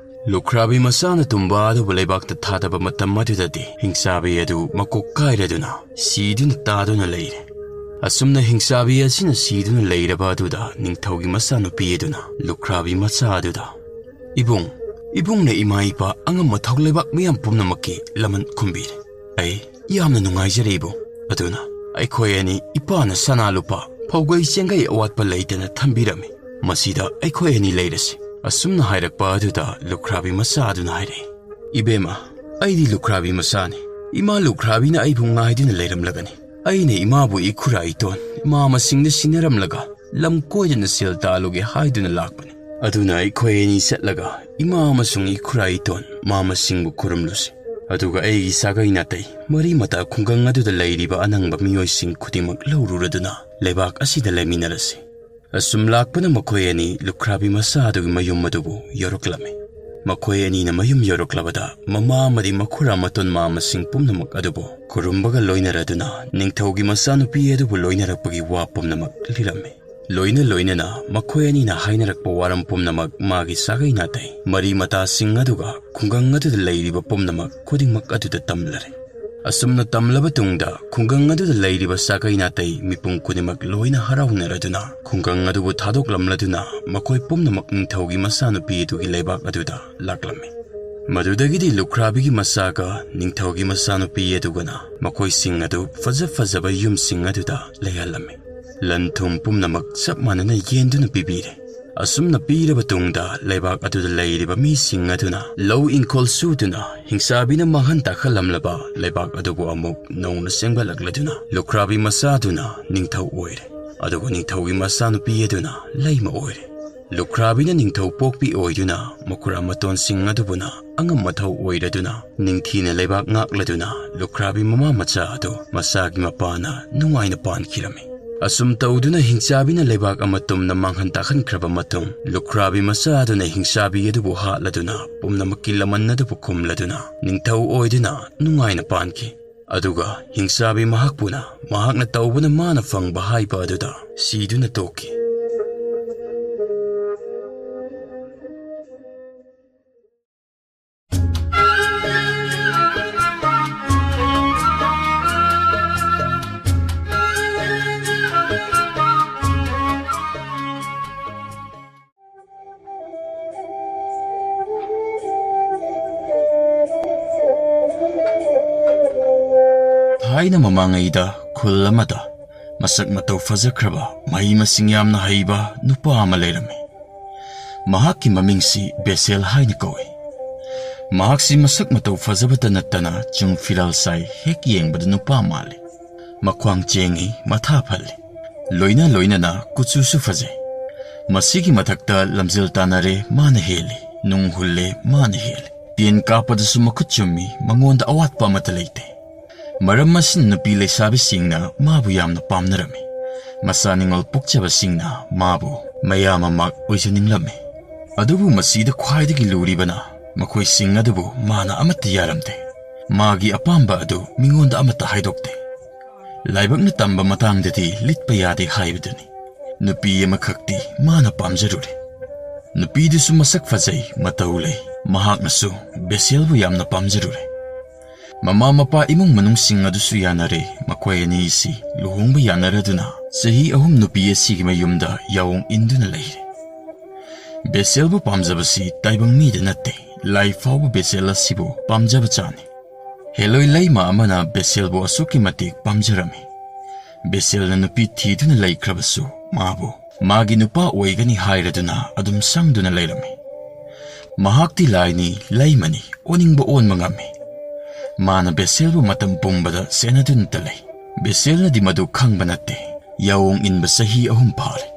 ꯂꯨꯈ꯭ꯔꯥꯕꯤ ꯃꯆꯥꯅ ꯇꯨꯝꯕꯥ ꯑꯗꯨꯕꯨ ꯂꯩꯕꯥꯛꯇ ꯊꯥꯗꯕ ꯃꯇꯝ ꯑꯗꯨꯗꯗꯤ ꯍꯤꯡꯆꯥꯕꯤ ꯑꯗꯨ ꯃꯀꯣꯛ ꯀꯥꯏꯔꯗꯨꯅ ꯁꯤꯗꯨꯅ ꯇꯥꯗꯨꯅ ꯂꯩꯔꯦ꯫ ꯑꯁꯨꯝꯅ ꯍꯤꯡꯆꯥꯕꯤ ꯑꯁꯤꯅ ꯁꯤꯗꯨꯅ ꯂꯩꯔꯕ ꯑꯗꯨꯗ ꯅꯤꯡꯊꯧꯒꯤ ꯃꯆꯥꯅꯨꯄꯤ ꯑꯗꯨꯅ ꯂꯨꯈ꯭ꯔꯥꯕꯤ ꯃꯆꯥ ꯑꯗꯨꯗ, "ꯏꯕꯨꯡ, ꯏꯕꯨꯡꯅ ꯏꯃꯥ ꯏꯄꯥ ꯑꯉꯝ ꯑꯊꯧ ꯂꯩꯕꯥꯛ ꯃꯤꯌꯥꯝ ꯄꯨꯝꯅꯃꯛꯀꯤ ꯂꯃꯟ ꯈꯨꯝꯕꯤꯔꯦ꯫ ꯑꯩ ꯌꯥꯝꯅ ꯅꯨꯡꯉꯥꯏꯖꯔꯦ ꯏꯕꯨꯡ꯫ ꯑꯗꯨꯅ ꯑꯩꯈꯣꯏ ꯑꯅꯤ ꯏꯄꯥꯅ ꯁꯅꯥ ꯂꯨꯄꯥ ꯐꯧꯒꯩ ꯆꯦꯡꯒꯩ ꯑꯋꯥꯠꯄ ꯂꯩꯇꯅ ꯊꯝꯕꯤꯔꯝꯃꯤ꯫ ꯃꯁꯤꯗ ꯑꯩꯈꯣꯏ ꯑꯅꯤ ꯂꯩꯔꯁꯤ"꯫ ꯑꯁꯨꯝꯅ ꯍꯥꯏꯔꯛꯄ ꯑꯗꯨꯗ ꯂꯨꯈ꯭ꯔꯥꯕꯤ ꯃꯆꯥ ꯑꯗꯨꯅ ꯍꯥꯏꯔꯛꯏ, "ꯏꯕꯦꯝꯃ, ꯑꯩꯗꯤ ꯂꯨꯈ꯭ꯔꯥꯕꯤ ꯃꯆꯥꯅꯤ꯫ ꯏꯃꯥ ꯂꯨꯈ꯭ꯔꯥꯕꯤꯅ ꯑꯩꯕꯨ ꯉꯥꯏꯗꯨꯅ ꯂꯩꯔꯝꯂꯒꯅꯤ꯫ ꯑꯩꯅ ꯏꯃꯥꯕꯨ ꯏꯈꯨꯔꯥ ꯏꯇꯣꯟ ꯃꯥꯃꯁꯤꯡꯗ ꯁꯤꯟꯅꯔꯝꯂꯒ ꯂꯝ ꯀꯣꯏꯗꯅ ꯁꯦꯜ ꯇꯥꯜꯂꯨꯒꯦ ꯍꯥꯏꯗꯨꯅ ꯂꯥꯛꯄꯅꯤ꯫ ꯑꯗꯨꯅ ꯑꯩꯈꯣꯏ ꯑꯅꯤ ꯆꯠꯂꯒ ꯏꯃꯥ ꯑꯃꯁꯨꯡ ꯏꯈꯨꯔꯥ ꯏꯇꯣꯟ ꯃꯥꯃꯁꯤꯡꯕꯨ ꯈꯨꯔꯨꯝꯂꯨꯁꯤ꯫ ꯑꯗꯨꯒ ꯑꯩꯒꯤ ꯁꯥꯒꯩ ꯅꯥꯇꯩ ꯃꯔꯤ ꯃꯇꯥ ꯈꯨꯡꯒꯪ ꯑꯗꯨꯗ ꯂꯩꯔꯤꯕ ꯑꯅꯪꯕ ꯃꯤꯑꯣꯏꯁꯤꯡ ꯈꯨꯗꯤꯡꯃꯛ ꯂꯧꯔꯨꯔꯗꯨꯅ ꯂꯩꯕꯥꯛ ꯑꯁꯤꯗ ꯂꯩꯃꯤꯟꯅꯔꯁꯤ"꯫ ꯑꯁꯨꯝ ꯂꯥꯛꯄꯅ ꯃꯈꯣꯏ ꯑꯅꯤ ꯂꯨꯈ꯭ꯔꯥꯕꯤ ꯃꯆꯥ ꯑꯗꯨꯒꯤ ꯃꯌꯨꯝ ꯑꯗꯨꯕꯨ ꯌꯧꯔꯛꯂꯝꯃꯤ꯫ ꯃꯈꯣꯏ ꯑꯅꯤꯅ ꯃꯌꯨꯝ ꯌꯧꯔꯛꯂꯕꯗ ꯃꯃꯥ ꯑꯃꯗꯤ ꯃꯈꯨꯔꯥ ꯃꯇꯣꯟ ꯃꯥꯃꯁꯤꯡ ꯄꯨꯝꯅꯃꯛ ꯑꯗꯨꯕꯨ ꯈꯨꯔꯨꯝꯕꯒ ꯂꯣꯏꯅꯔꯗꯨꯅ ꯅꯤꯡꯊꯧꯒꯤ ꯃꯆꯥꯅꯨꯄꯤ ꯑꯗꯨꯕꯨ ꯂꯣꯏꯅꯔꯛꯄꯒꯤ ꯋꯥ ꯄꯨꯝꯅꯃꯛ ꯂꯤꯔꯝꯃꯤ꯫ ꯂꯣꯏꯅ ꯂꯣꯏꯅꯅ ꯃꯈꯣꯏ ꯑꯅꯤꯅ ꯍꯥꯏꯅꯔꯛꯄ ꯋꯥꯔꯝ ꯄꯨꯝꯅꯃꯛ ꯃꯥꯒꯤ ꯁꯥꯒꯩ ꯅꯥꯇꯩ ꯃꯔꯤ ꯃꯇꯥꯁꯤꯡ ꯑꯗꯨꯒ ꯈꯨꯡꯒꯪ ꯑꯗꯨꯗ ꯂꯩꯔꯤꯕ ꯄꯨꯝꯅꯃꯛ ꯈꯨꯗꯤꯡꯃꯛ ꯑꯗꯨꯗ ꯇꯝꯂꯔꯦ꯫ ꯑꯁꯨꯝꯅ ꯇꯝꯂꯕ ꯇꯨꯡꯗ ꯈꯨꯡꯒꯪ ꯑꯗꯨꯗ ꯂꯩꯔꯤꯕ ꯁꯥꯒꯩ ꯅꯥꯇꯩ ꯃꯤꯄꯨꯝ ꯈꯨꯗꯤꯡꯃꯛ ꯂꯣꯏꯅ ꯍꯔꯥꯎꯅꯔꯗꯨꯅ ꯈꯨꯡꯒꯪ ꯑꯗꯨꯕꯨ ꯊꯥꯗꯣꯛꯂꯝꯂꯗꯨꯅ ꯃꯈꯣꯏ ꯄꯨꯝꯅꯃꯛ ꯅꯤꯡꯊꯧꯒꯤ ꯃꯆꯥꯅꯨꯄꯤ ꯑꯗꯨꯒꯤ ꯂꯩꯕꯥꯛ ꯑꯗꯨꯗ ꯂꯥꯛꯂꯝꯃꯤ꯫ ꯃꯗꯨꯗꯒꯤꯗꯤ ꯂꯨꯈ꯭ꯔꯥꯕꯤꯒꯤ ꯃꯆꯥꯒ ꯅꯤꯡꯊꯧꯒꯤ ꯃꯆꯥꯅꯨꯄꯤ ꯑꯗꯨꯒꯅ ꯃꯈꯣꯏꯁꯤꯡ ꯑꯗꯨ ꯐꯖ ꯐꯖꯕ ꯌꯨꯝꯁꯤꯡ ꯑꯗꯨꯗ ꯂꯩꯍꯜꯂꯝꯃꯤ꯫ ꯂꯟ ꯊꯨꯝ ꯄꯨꯝꯅꯃꯛ ꯆꯞ ꯃꯥꯟꯅꯅ ꯌꯦꯟꯗꯨꯅ ꯄꯤꯕꯤꯔꯦ꯫ ꯑꯁꯨꯝꯅ ꯄꯤꯔꯕ ꯇꯨꯡꯗ, ꯂꯩꯕꯥꯛ ꯑꯗꯨꯗ ꯂꯩꯔꯤꯕ ꯃꯤꯁꯤꯡ ꯑꯗꯨꯅ ꯂꯧ ꯏꯪꯈꯣꯜ ꯁꯨꯗꯨꯅ, ꯍꯤꯡꯆꯥꯕꯤꯅ ꯃꯥꯡꯍꯟ ꯇꯥꯛꯍꯜꯂꯝꯂꯕ ꯂꯩꯕꯥꯛ ꯑꯗꯨꯕꯨ ꯑꯃꯨꯛ ꯅꯧꯅ ꯁꯦꯝꯒꯠꯂꯛꯂꯗꯨꯅ, ꯂꯨꯈ꯭ꯔꯥꯕꯤ ꯃꯆꯥꯗꯨꯅ ꯅꯤꯡꯊꯧ ꯑꯣꯏꯔꯦ꯫ ꯑꯗꯨꯒ ꯅꯤꯡꯊꯧꯒꯤ ꯃꯆꯥꯅꯨꯄꯤ ꯑꯗꯨꯅ ꯂꯩꯃ ꯑꯣꯏꯔꯦ꯫ ꯂꯨꯈ꯭ꯔꯥꯕꯤꯅ ꯅꯤꯡꯊꯧ ꯄꯣꯛꯄꯤ ꯑꯣꯏꯗꯨꯅ, ꯃꯈꯨꯔꯥ ꯃꯇꯣꯟꯁꯤꯡ ꯑꯗꯨꯕꯨꯅ ꯑꯉꯝ ꯑꯊꯧ ꯑꯣꯏꯔꯗꯨꯅ, ꯅꯤꯡꯊꯤꯅ ꯂꯩꯕꯥꯛ ꯉꯥꯛꯂꯗꯨꯅ, ꯂꯨꯈ꯭ꯔꯥꯕꯤ ꯃꯃꯥ ꯃꯆꯥ ꯑꯗꯨ ꯃꯆꯥꯒꯤ ꯃꯄꯥꯅ ꯅꯨꯡꯉꯥꯏꯅ ꯄꯥꯟꯈꯤꯔꯝꯃꯤ꯫ ꯑꯁꯨꯝ ꯇꯧꯗꯨꯅ ꯍꯤꯡꯆꯥꯕꯤꯅ ꯂꯩꯕꯥꯛ ꯑꯃ ꯇꯨꯝꯅ ꯃꯥꯡꯍꯟ ꯇꯥꯛꯍꯟꯈ꯭ꯔꯕ ꯃꯇꯨꯡ, ꯂꯨꯈ꯭ꯔꯥꯕꯤ ꯃꯆꯥ ꯑꯗꯨꯅ ꯍꯤꯡꯆꯥꯕꯤ ꯑꯗꯨꯕꯨ ꯍꯥꯠꯂꯗꯨꯅ, ꯄꯨꯝꯅꯃꯛꯀꯤ ꯂꯃꯟ ꯑꯗꯨꯕꯨ ꯈꯨꯝꯂꯗꯨꯅ, ꯅꯤꯡꯊꯧ ꯑꯣꯏꯗꯨꯅ ꯅꯨꯡꯉꯥꯏꯅ ꯄꯥꯟꯈꯤ꯫ ꯑꯗꯨꯒ ꯍꯤꯡꯆꯥꯕꯤ ꯃꯍꯥꯛꯄꯨꯅ ꯃꯍꯥꯛꯅ ꯇꯧꯕꯅ ꯃꯥꯅ ꯐꯪꯕ ꯍꯥꯏꯕ ꯑꯗꯨꯗ ꯁꯤꯗꯨꯅ ꯇꯣꯛꯈꯤ꯫ ꯊꯥꯏꯅ ꯃꯃꯥꯡꯉꯩꯗ ꯈꯨꯜ ꯑꯃꯗ ꯃꯁꯛ ꯃꯇꯧ ꯐꯖꯈ꯭ꯔꯕ, ꯃꯍꯩ ꯃꯁꯤꯡ ꯌꯥꯝꯅ ꯍꯩꯕ ꯅꯨꯄꯥ ꯑꯃ ꯂꯩꯔꯝꯃꯤ꯫ ꯃꯍꯥꯛꯀꯤ ꯃꯃꯤꯡꯁꯤ ꯕꯦꯁꯦꯜ ꯍꯥꯏꯅ ꯀꯧꯏ꯫ ꯃꯍꯥꯛꯁꯤ ꯃꯁꯛ ꯃꯇꯧ ꯐꯖꯕꯇ ꯅꯠꯇꯅ ꯆꯨꯡ ꯐꯤꯔꯥꯜ ꯁꯥꯏ, ꯍꯦꯛ ꯌꯦꯡꯕꯗ ꯅꯨꯄꯥ ꯃꯥꯜꯂꯤ꯫ ꯃꯈ꯭ꯋꯥꯡ ꯆꯦꯡꯉꯤ, ꯃꯊꯥ ꯐꯜꯂꯤ꯫ ꯂꯣꯏꯅ ꯂꯣꯏꯅꯅ ꯀꯨꯆꯨꯁꯨ ꯐꯖꯩ꯫ ꯃꯁꯤꯒꯤ ꯃꯊꯛꯇ ꯂꯝꯖꯦꯜ ꯇꯥꯟꯅꯔꯦ, ꯃꯥꯅ ꯍꯦꯜꯂꯤ꯫ ꯅꯨꯡ ꯍꯨꯜꯂꯦ, ꯃꯥꯅ ꯍꯦꯜꯂꯤ꯫ ꯇꯦꯟ ꯀꯥꯞꯄꯗꯁꯨ ꯃꯈꯨꯠ ꯆꯨꯝꯃꯤ, ꯃꯉꯣꯟꯗ ꯑꯋꯥꯠꯄ ꯑꯃꯠꯇ ꯂꯩꯇꯦ꯫ ꯃꯔꯝ ꯑꯁꯤꯅ ꯅꯨꯄꯤ ꯂꯩꯁꯥꯕꯤꯁꯤꯡꯅ ꯃꯥꯕꯨ ꯌꯥꯝꯅ ꯄꯥꯝꯅꯔꯝꯃꯤ꯫ ꯃꯆꯥ ꯅꯤꯉꯣꯜ ꯄꯣꯛꯆꯕꯁꯤꯡꯅ ꯃꯥꯕꯨ ꯃꯌꯥ ꯃꯃꯥꯛ ꯑꯣꯏꯖꯅꯤꯡꯂꯝꯃꯤ꯫ ꯑꯗꯨꯕꯨ ꯃꯁꯤꯗ ꯈ꯭ꯋꯥꯏꯗꯒꯤ ꯂꯨꯔꯤꯕꯅ ꯃꯈꯣꯏꯁꯤꯡ ꯑꯗꯨꯕꯨ ꯃꯥꯅ ꯑꯃꯠꯇ ꯌꯥꯔꯝꯗꯦ꯫ ꯃꯥꯒꯤ ꯑꯄꯥꯝꯕ ꯑꯗꯨ ꯃꯤꯉꯣꯟꯗ ꯑꯃꯠꯇ ꯍꯥꯏꯗꯣꯛꯇꯦ꯫ ꯂꯥꯏꯕꯛꯅ ꯇꯝꯕ ꯃꯇꯥꯡꯗꯗꯤ ꯂꯤꯠꯄ ꯌꯥꯗꯦ ꯍꯥꯏꯕꯗꯨꯅꯤ꯫ ꯅꯨꯄꯤ ꯑꯃꯈꯛꯇꯤ ꯃꯥꯅ ꯄꯥꯝꯖꯔꯨꯔꯦ꯫ ꯅꯨꯄꯤꯗꯨꯁꯨ ꯃꯁꯛ ꯐꯖꯩ, ꯃꯇꯧ ꯂꯩ꯫ ꯃꯍꯥꯛꯅꯁꯨ ꯕꯦꯁꯦꯜꯕꯨ ꯌꯥꯝꯅ ꯄꯥꯝꯖꯔꯨꯔꯦ꯫ ꯃꯃꯥ ꯃꯄꯥ ꯏꯃꯨꯡ ꯃꯅꯨꯡꯁꯤꯡ ꯑꯗꯨꯁꯨ ꯌꯥꯅꯔꯦ꯫ ꯃꯈꯣꯏ ꯑꯅꯤꯁꯤ ꯂꯨꯍꯣꯡꯕ ꯌꯥꯅꯔꯗꯨꯅ ꯆꯍꯤ ꯑꯍꯨꯝ ꯅꯨꯄꯤ ꯑꯁꯤꯒꯤ ꯃꯌꯨꯝꯗ ꯌꯥꯑꯣꯡ ꯏꯟꯗꯨꯅ ꯂꯩꯔꯦ꯫ ꯕꯦꯁꯦꯜꯕꯨ ꯄꯥꯝꯖꯕꯁꯤ ꯇꯥꯏꯕꯪ ꯃꯤꯗ ꯅꯠꯇꯦ, ꯂꯥꯏ ꯐꯥꯎꯕ ꯕꯦꯁꯦꯜ ꯑꯁꯤꯕꯨ ꯄꯥꯝꯖꯕ ꯆꯥꯅꯤ꯫ ꯍꯦꯂꯣꯏ ꯂꯩꯃ ꯑꯃꯅ ꯕꯦꯁꯦꯜꯕꯨ ꯑꯁꯨꯛꯀꯤ ꯃꯇꯤꯛ ꯄꯥꯝꯖꯔꯝꯃꯤ꯫ ꯕꯦꯁꯦꯜꯅ ꯅꯨꯄꯤ ꯊꯤꯗꯨꯅ ꯂꯩꯈ꯭ꯔꯕꯁꯨ, ꯃꯥꯕꯨ ꯃꯥꯒꯤ ꯅꯨꯄꯥ ꯑꯣꯏꯒꯅꯤ ꯍꯥꯏꯔꯗꯨꯅ ꯑꯗꯨꯝ ꯁꯪꯗꯨꯅ ꯂꯩꯔꯝꯃꯤ꯫ ꯃꯍꯥꯛꯇꯤ ꯂꯥꯏꯅꯤ, ꯂꯩꯃꯅꯤ, ꯑꯣꯟꯅꯤꯡꯕ ꯑꯣꯟꯕ ꯉꯝꯃꯤ꯫ ꯃꯥꯅ ꯕꯦꯁꯦꯜꯕꯨ ꯃꯇꯝ ꯄꯨꯝꯕꯗ ꯁꯦꯟꯅꯗꯨꯅꯇ ꯂꯩ꯫ ꯕꯦꯁꯦꯜꯅꯗꯤ ꯃꯗꯨ ꯈꯪꯕ ꯅꯠꯇꯦ꯫ ꯌꯥꯑꯣꯡ ꯏꯟꯕ ꯆꯍꯤ ꯑꯍꯨꯝ ꯐꯥꯔꯦ꯫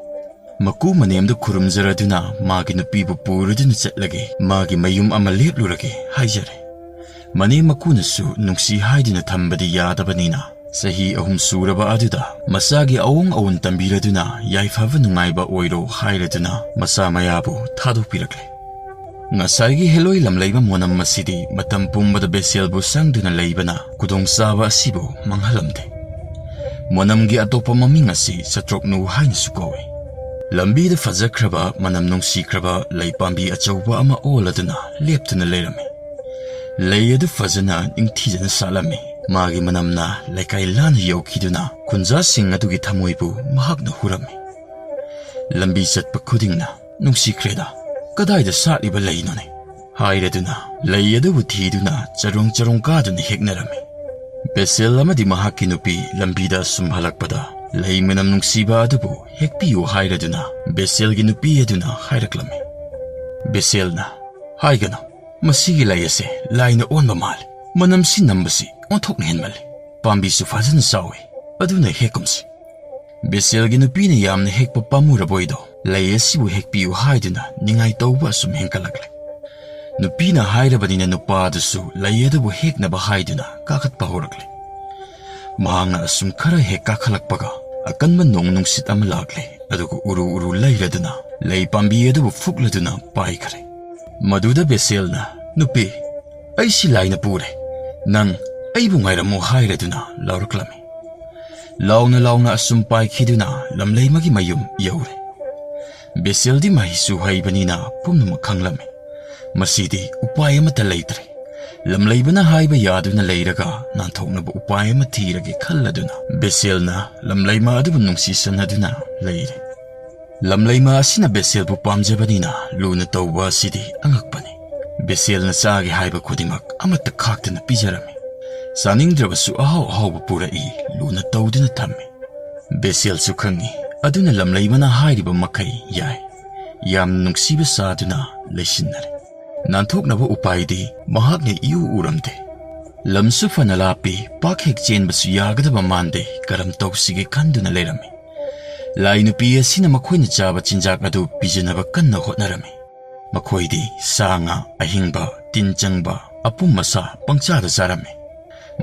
ꯃꯀꯨ ꯃꯅꯦꯝꯗ ꯈꯨꯔꯨꯝꯖꯔꯗꯨꯅ ꯃꯥꯒꯤ ꯅꯨꯄꯤꯕꯨ ꯄꯨꯔꯗꯨꯅ ꯆꯠꯂꯒꯦ, ꯃꯥꯒꯤ ꯃꯌꯨꯝ ꯑꯃ ꯂꯦꯞꯂꯨꯔꯒꯦ ꯍꯥꯏꯖꯔꯦ꯫ ꯃꯅꯦꯝ ꯃꯀꯨꯅꯁꯨ ꯅꯨꯡꯁꯤ ꯍꯥꯏꯗꯨꯅ ꯊꯝꯕꯗꯤ ꯌꯥꯗꯕꯅꯤꯅ, ꯆꯍꯤ ꯑꯍꯨꯝ ꯁꯨꯔꯕ ꯑꯗꯨꯗ ꯃꯆꯥꯒꯤ ꯑꯑꯣꯡ ꯑꯑꯣꯟ ꯇꯝꯕꯤꯔꯗꯨꯅ ꯌꯥꯏꯐꯕ ꯅꯨꯡꯉꯥꯏꯕ ꯑꯣꯏꯔꯣ ꯍꯥꯏꯔꯗꯨꯅ ꯃꯆꯥ ꯃꯌꯥꯕꯨ ꯊꯥꯗꯣꯛꯄꯤꯔꯛꯂꯦ꯫ ꯉꯁꯥꯏꯒꯤ ꯍꯦꯂꯣꯏ ꯂꯝꯂꯩꯕ ꯃꯣꯅꯝ ꯑꯁꯤꯗꯤ ꯃꯇꯝ ꯄꯨꯝꯕꯗ ꯕꯦꯁꯦꯜꯕꯨ ꯁꯪꯗꯨꯅ ꯂꯩꯕꯅ ꯈꯨꯗꯣꯡꯆꯥꯕ ꯑꯁꯤꯕꯨ ꯃꯥꯡꯍꯜꯂꯝꯗꯦ꯫ ꯃꯣꯅꯝꯒꯤ ꯑꯇꯣꯞꯄ ꯃꯃꯤꯡ ꯑꯁꯤ ꯆꯇ꯭ꯔꯣꯛꯅꯨ ꯍꯥꯏꯅꯁꯨ ꯀꯧꯏ꯫ ꯂꯝꯕꯤꯗ ꯐꯖꯈ꯭ꯔꯕ, ꯃꯅꯝ ꯅꯨꯡꯁꯤꯈ꯭ꯔꯕ ꯂꯩ ꯄꯥꯝꯕꯤ ꯑꯆꯧꯕ ꯑꯃ ꯑꯣꯜꯂꯗꯨꯅ ꯂꯦꯞꯇꯨꯅ ꯂꯩꯔꯝꯃꯤ꯫ ꯂꯩ ꯑꯗꯨ ꯐꯖꯅ ꯅꯤꯡꯊꯤꯖꯅ ꯁꯥꯠꯂꯝꯃꯤ꯫ ꯃꯥꯒꯤ ꯃꯅꯝꯅ ꯂꯩꯀꯥꯏ ꯂꯥꯟꯅ ꯌꯧꯈꯤꯗꯨꯅ ꯈꯨꯟꯖꯥꯁꯤꯡ ꯑꯗꯨꯒꯤ ꯊꯃꯣꯏꯕꯨ ꯃꯍꯥꯛꯅ ꯍꯨꯔꯝꯃꯤ꯫ ꯂꯝꯕꯤ ꯆꯠꯄ ꯈꯨꯗꯤꯡꯅ, "ꯅꯨꯡꯁꯤꯈ꯭ꯔꯦꯗ, ꯀꯗꯥꯏꯗ ꯁꯥꯠꯂꯤꯕ ꯂꯩꯅꯣꯅꯦ?" ꯍꯥꯏꯔꯗꯨꯅ ꯂꯩ ꯑꯗꯨꯕꯨ ꯊꯤꯗꯨꯅ ꯆꯔꯣꯡ ꯆꯔꯣꯡ ꯀꯥꯗꯨꯅ ꯍꯦꯛꯅꯔꯝꯃꯤ꯫ ꯕꯦꯁꯦꯜ ꯑꯃꯗꯤ ꯃꯍꯥꯛꯀꯤ ꯅꯨꯄꯤ ꯂꯝꯕꯤꯗ ꯑꯁꯨꯝ ꯍꯜꯂꯛꯄꯗ ꯂꯩ ꯃꯅꯝ ꯅꯨꯡꯁꯤꯕ ꯑꯗꯨꯕꯨ ꯍꯦꯛꯄꯤꯌꯨ ꯍꯥꯏꯔꯗꯨꯅ ꯕꯦꯁꯦꯜꯒꯤ ꯅꯨꯄꯤ ꯑꯗꯨꯅ ꯍꯥꯏꯔꯛꯂꯝꯃꯤ꯫ ꯕꯦꯁꯦꯜꯅ, "ꯍꯥꯏꯒꯅꯨ, ꯃꯁꯤꯒꯤ ꯂꯩ ꯑꯁꯦ ꯂꯥꯏꯅ ꯑꯣꯟꯕ ꯃꯥꯜꯂꯤ꯫ ꯃꯅꯝꯁꯤ ꯅꯝꯕꯁꯤ ꯑꯣꯟꯊꯣꯛꯅ ꯍꯦꯟꯃꯜꯂꯤ꯫ ꯄꯥꯝꯕꯤꯁꯨ ꯐꯖꯅ ꯆꯥꯎꯏ, ꯑꯗꯨꯅ ꯍꯦꯛꯀꯨꯝꯁꯤ꯫" ꯕꯦꯁꯦꯜꯒꯤ ꯅꯨꯄꯤꯅ ꯌꯥꯝꯅ ꯍꯦꯛꯄ ꯄꯥꯝꯃꯨꯔꯕꯣꯏꯗꯣ ꯂꯩ ꯑꯁꯤꯕꯨ ꯍꯦꯛꯄꯤꯌꯨ ꯍꯥꯏꯗꯨꯅ ꯅꯤꯡꯉꯥꯏ ꯇꯧꯕ ꯑꯁꯨꯝ ꯍꯦꯟꯀꯠꯂꯛꯂꯦ꯫ ꯅꯨꯄꯤꯅ ꯍꯥꯏꯔꯕꯅꯤꯅ ꯅꯨꯄꯥ ꯑꯗꯨꯁꯨ ꯂꯩ ꯑꯗꯨꯕꯨ ꯍꯦꯛꯅꯕ ꯍꯥꯏꯗꯨꯅ ꯀꯥꯈꯠꯄ ꯍꯧꯔꯛꯂꯦ꯫ ꯃꯍꯥꯛꯅ ꯑꯁꯨꯝ ꯈꯔ ꯍꯦꯛ ꯀꯥꯈꯠꯂꯛꯄꯒ ꯑꯀꯟꯕ ꯅꯣꯡ ꯅꯨꯡꯁꯤꯠ ꯑꯃ ꯂꯥꯛꯂꯦ, ꯑꯗꯨꯒ ꯎꯔꯨ ꯎꯔꯨ ꯂꯩꯔꯗꯨꯅ ꯂꯩ ꯄꯥꯝꯕꯤ ꯑꯗꯨꯕꯨ ꯐꯨꯛꯂꯗꯨꯅ ꯄꯥꯏꯈ꯭ꯔꯦ꯫ ꯃꯗꯨꯗ ꯕꯦꯁꯦꯜꯅ, "ꯅꯨꯄꯤ, ꯑꯩ ꯁꯤ ꯂꯥꯏꯅ ꯄꯨꯔꯦ, ꯅꯪ ꯑꯩꯕꯨ ꯉꯥꯏꯔꯝꯃꯨ" ꯍꯥꯏꯔꯗꯨꯅ ꯂꯥꯎꯔꯛꯂꯝꯃꯤ꯫ ꯂꯥꯎꯅ ꯂꯥꯎꯅ ꯑꯁꯨꯝ ꯄꯥꯏꯈꯤꯗꯨꯅ ꯂꯝꯂꯩꯃꯒꯤ ꯃꯌꯨꯝ ꯌꯧꯔꯦ꯫ ꯕꯦꯁꯦꯜꯗꯤ ꯃꯍꯩꯁꯨ ꯍꯩꯕꯅꯤꯅ ꯄꯨꯝꯅꯃꯛ ꯈꯪꯂꯝꯃꯤ꯫ ꯃꯁꯤꯗꯤ ꯎꯄꯥꯏ ꯑꯃꯠꯇ ꯂꯩꯇ꯭ꯔꯦ꯫ ꯂꯝꯂꯩꯕꯅ ꯍꯥꯏꯕ ꯌꯥꯗꯨꯅ ꯂꯩꯔꯒ ꯅꯥꯟꯊꯣꯛꯅꯕ ꯎꯄꯥꯏ ꯑꯃ ꯊꯤꯔꯒꯦ ꯈꯜꯂꯗꯨꯅ ꯕꯦꯁꯦꯜꯅ ꯂꯝꯂꯩꯃ ꯑꯗꯨꯕꯨ ꯅꯨꯡꯁꯤꯁꯟꯅꯗꯨꯅ ꯂꯩꯔꯦ꯫ ꯂꯝꯂꯩꯃ ꯑꯁꯤꯅ ꯕꯦꯁꯦꯜꯕꯨ ꯄꯥꯝꯖꯕꯅꯤꯅ ꯂꯨꯅ ꯇꯧꯕ ꯑꯁꯤꯗꯤ ꯑꯉꯛꯄꯅꯤ꯫ ꯕꯦꯁꯦꯜꯅ ꯆꯥꯒꯦ ꯍꯥꯏꯕ ꯈꯨꯗꯤꯡꯃꯛ ꯑꯃꯠꯇ ꯈꯥꯛꯇꯅ ꯄꯤꯖꯔꯝꯃꯤ꯫ ꯆꯥꯅꯤꯡꯗ꯭ꯔꯕꯁꯨ ꯑꯍꯥꯎ ꯑꯍꯥꯎꯕ ꯄꯨꯔꯛꯏ, ꯂꯨꯅ ꯇꯧꯗꯨꯅ ꯊꯝꯃꯤ꯫ ꯕꯦꯁꯦꯜꯁꯨ ꯈꯪꯏ, ꯑꯗꯨꯅ ꯂꯝꯂꯩꯃꯅ ꯍꯥꯏꯔꯤꯕ ꯃꯈꯩ ꯌꯥꯏ꯫ ꯌꯥꯝ ꯅꯨꯡꯁꯤꯕ ꯁꯥꯗꯨꯅ ꯂꯩꯁꯤꯟꯅꯔꯦ꯫ ꯅꯥꯟꯊꯣꯛꯅꯕ ꯎꯄꯥꯏꯗꯤ ꯃꯍꯥꯛꯅ ꯏꯎ ꯎꯔꯝꯗꯦ꯫ ꯂꯝꯁꯨ ꯐꯅ ꯂꯥꯞꯄꯤ, ꯄꯥꯛ ꯍꯦꯛ ꯆꯦꯟꯕꯁꯨ ꯌꯥꯒꯗꯕ ꯃꯥꯟꯗꯦ, ꯀꯔꯝ ꯇꯧꯁꯤꯒꯦ ꯈꯟꯗꯨꯅ ꯂꯩꯔꯝꯃꯤ꯫ ꯂꯥꯏ ꯅꯨꯄꯤ ꯑꯁꯤꯅ ꯃꯈꯣꯏꯅ ꯆꯥꯕ ꯆꯤꯟꯖꯥꯛ ꯑꯗꯨ ꯄꯤꯖꯅꯕ ꯀꯟꯅ ꯍꯣꯠꯅꯔꯝꯃꯤ꯫ ꯃꯈꯣꯏꯗꯤ ꯁꯥ ꯉꯥ ꯑꯍꯤꯡꯕ, ꯇꯤꯟ ꯆꯪꯕ, ꯑꯄꯨꯝ ꯑꯁꯥ ꯄꯪꯆꯥꯗ ꯆꯥꯔꯝꯃꯤ꯫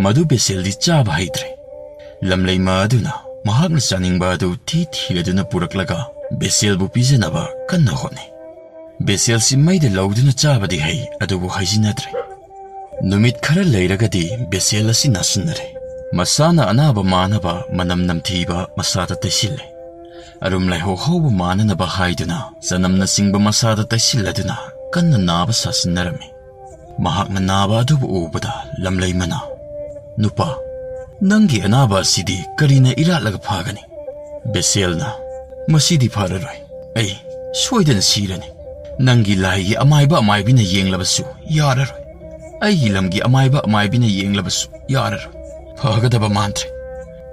ꯃꯗꯨ ꯕꯦꯁꯦꯜꯗꯤ ꯆꯥꯕ ꯍꯩꯇ꯭ꯔꯦ꯫ ꯂꯝꯂꯩꯃ ꯑꯗꯨꯅ ꯃꯍꯥꯛꯅ ꯆꯥꯅꯤꯡꯕ ꯑꯗꯨ ꯊꯤ ꯊꯤꯔꯗꯨꯅ ꯄꯨꯔꯛꯂꯒ ꯕꯦꯁꯦꯜꯕꯨ ꯄꯤꯖꯅꯕ ꯀꯟꯅ ꯍꯣꯠꯅꯩ꯫ ꯕꯦꯁꯦꯜꯁꯤ ꯃꯩꯗ ꯂꯧꯗꯨꯅ ꯆꯥꯕꯗꯤ ꯍꯩ, ꯑꯗꯨꯕꯨ ꯍꯩꯖꯤꯟꯅꯗ꯭ꯔꯦ꯫ ꯅꯨꯃꯤꯠ ꯈꯔ ꯂꯩꯔꯒꯗꯤ ꯕꯦꯁꯦꯜ ꯑꯁꯤ ꯅꯥꯁꯤꯟꯅꯔꯦ꯫ ꯃꯁꯥꯅ ꯑꯅꯥꯕ ꯃꯥꯅꯕ ꯃꯅꯝ ꯅꯝꯊꯤꯕ ꯃꯁꯥꯗ ꯇꯩꯁꯤꯜꯂꯦ꯫ ꯑꯔꯨꯝ ꯂꯥꯏꯍꯧ ꯍꯧꯕ ꯃꯥꯅꯅꯕ ꯍꯥꯏꯗꯨꯅ ꯆꯅꯝꯅꯆꯤꯡꯕ ꯃꯁꯥꯗ ꯇꯩꯁꯤꯜꯂꯗꯨꯅ ꯀꯟꯅ ꯅꯥꯕ ꯁꯥꯁꯤꯟꯅꯔꯝꯃꯤ꯫ ꯃꯍꯥꯛꯅ ꯅꯥꯕ ꯑꯗꯨꯕꯨ ꯎꯕꯗ ꯂꯝꯂꯩꯃꯅ, "ꯅꯨꯄꯥ, ꯅꯪꯒꯤ ꯑꯅꯥꯕ ꯑꯁꯤꯗꯤ ꯀꯔꯤꯅ ꯏꯔꯥꯠꯂꯒ ꯐꯒꯅꯤ?" ꯕꯦꯁꯦꯜꯅ, "ꯃꯁꯤꯗꯤ ꯐꯔꯔꯣꯏ꯫ ꯑꯩ ꯁꯣꯏꯗꯅ ꯁꯤꯔꯅꯤ꯫ ꯅꯪꯒꯤ ꯂꯥꯏꯒꯤ ꯑꯃꯥꯏꯕ ꯑꯃꯥꯏꯕꯤꯅ ꯌꯦꯡꯂꯕꯁꯨ ꯌꯥꯔꯔꯣꯏ꯫ ꯑꯩꯒꯤ ꯂꯝꯒꯤ ꯑꯃꯥꯏꯕ ꯑꯃꯥꯏꯕꯤꯅ ꯌꯦꯡꯂꯕꯁꯨ ꯌꯥꯔꯔꯣꯏ꯫ ꯐꯒꯗꯕ ꯃꯥꯟꯗ꯭ꯔꯦ꯫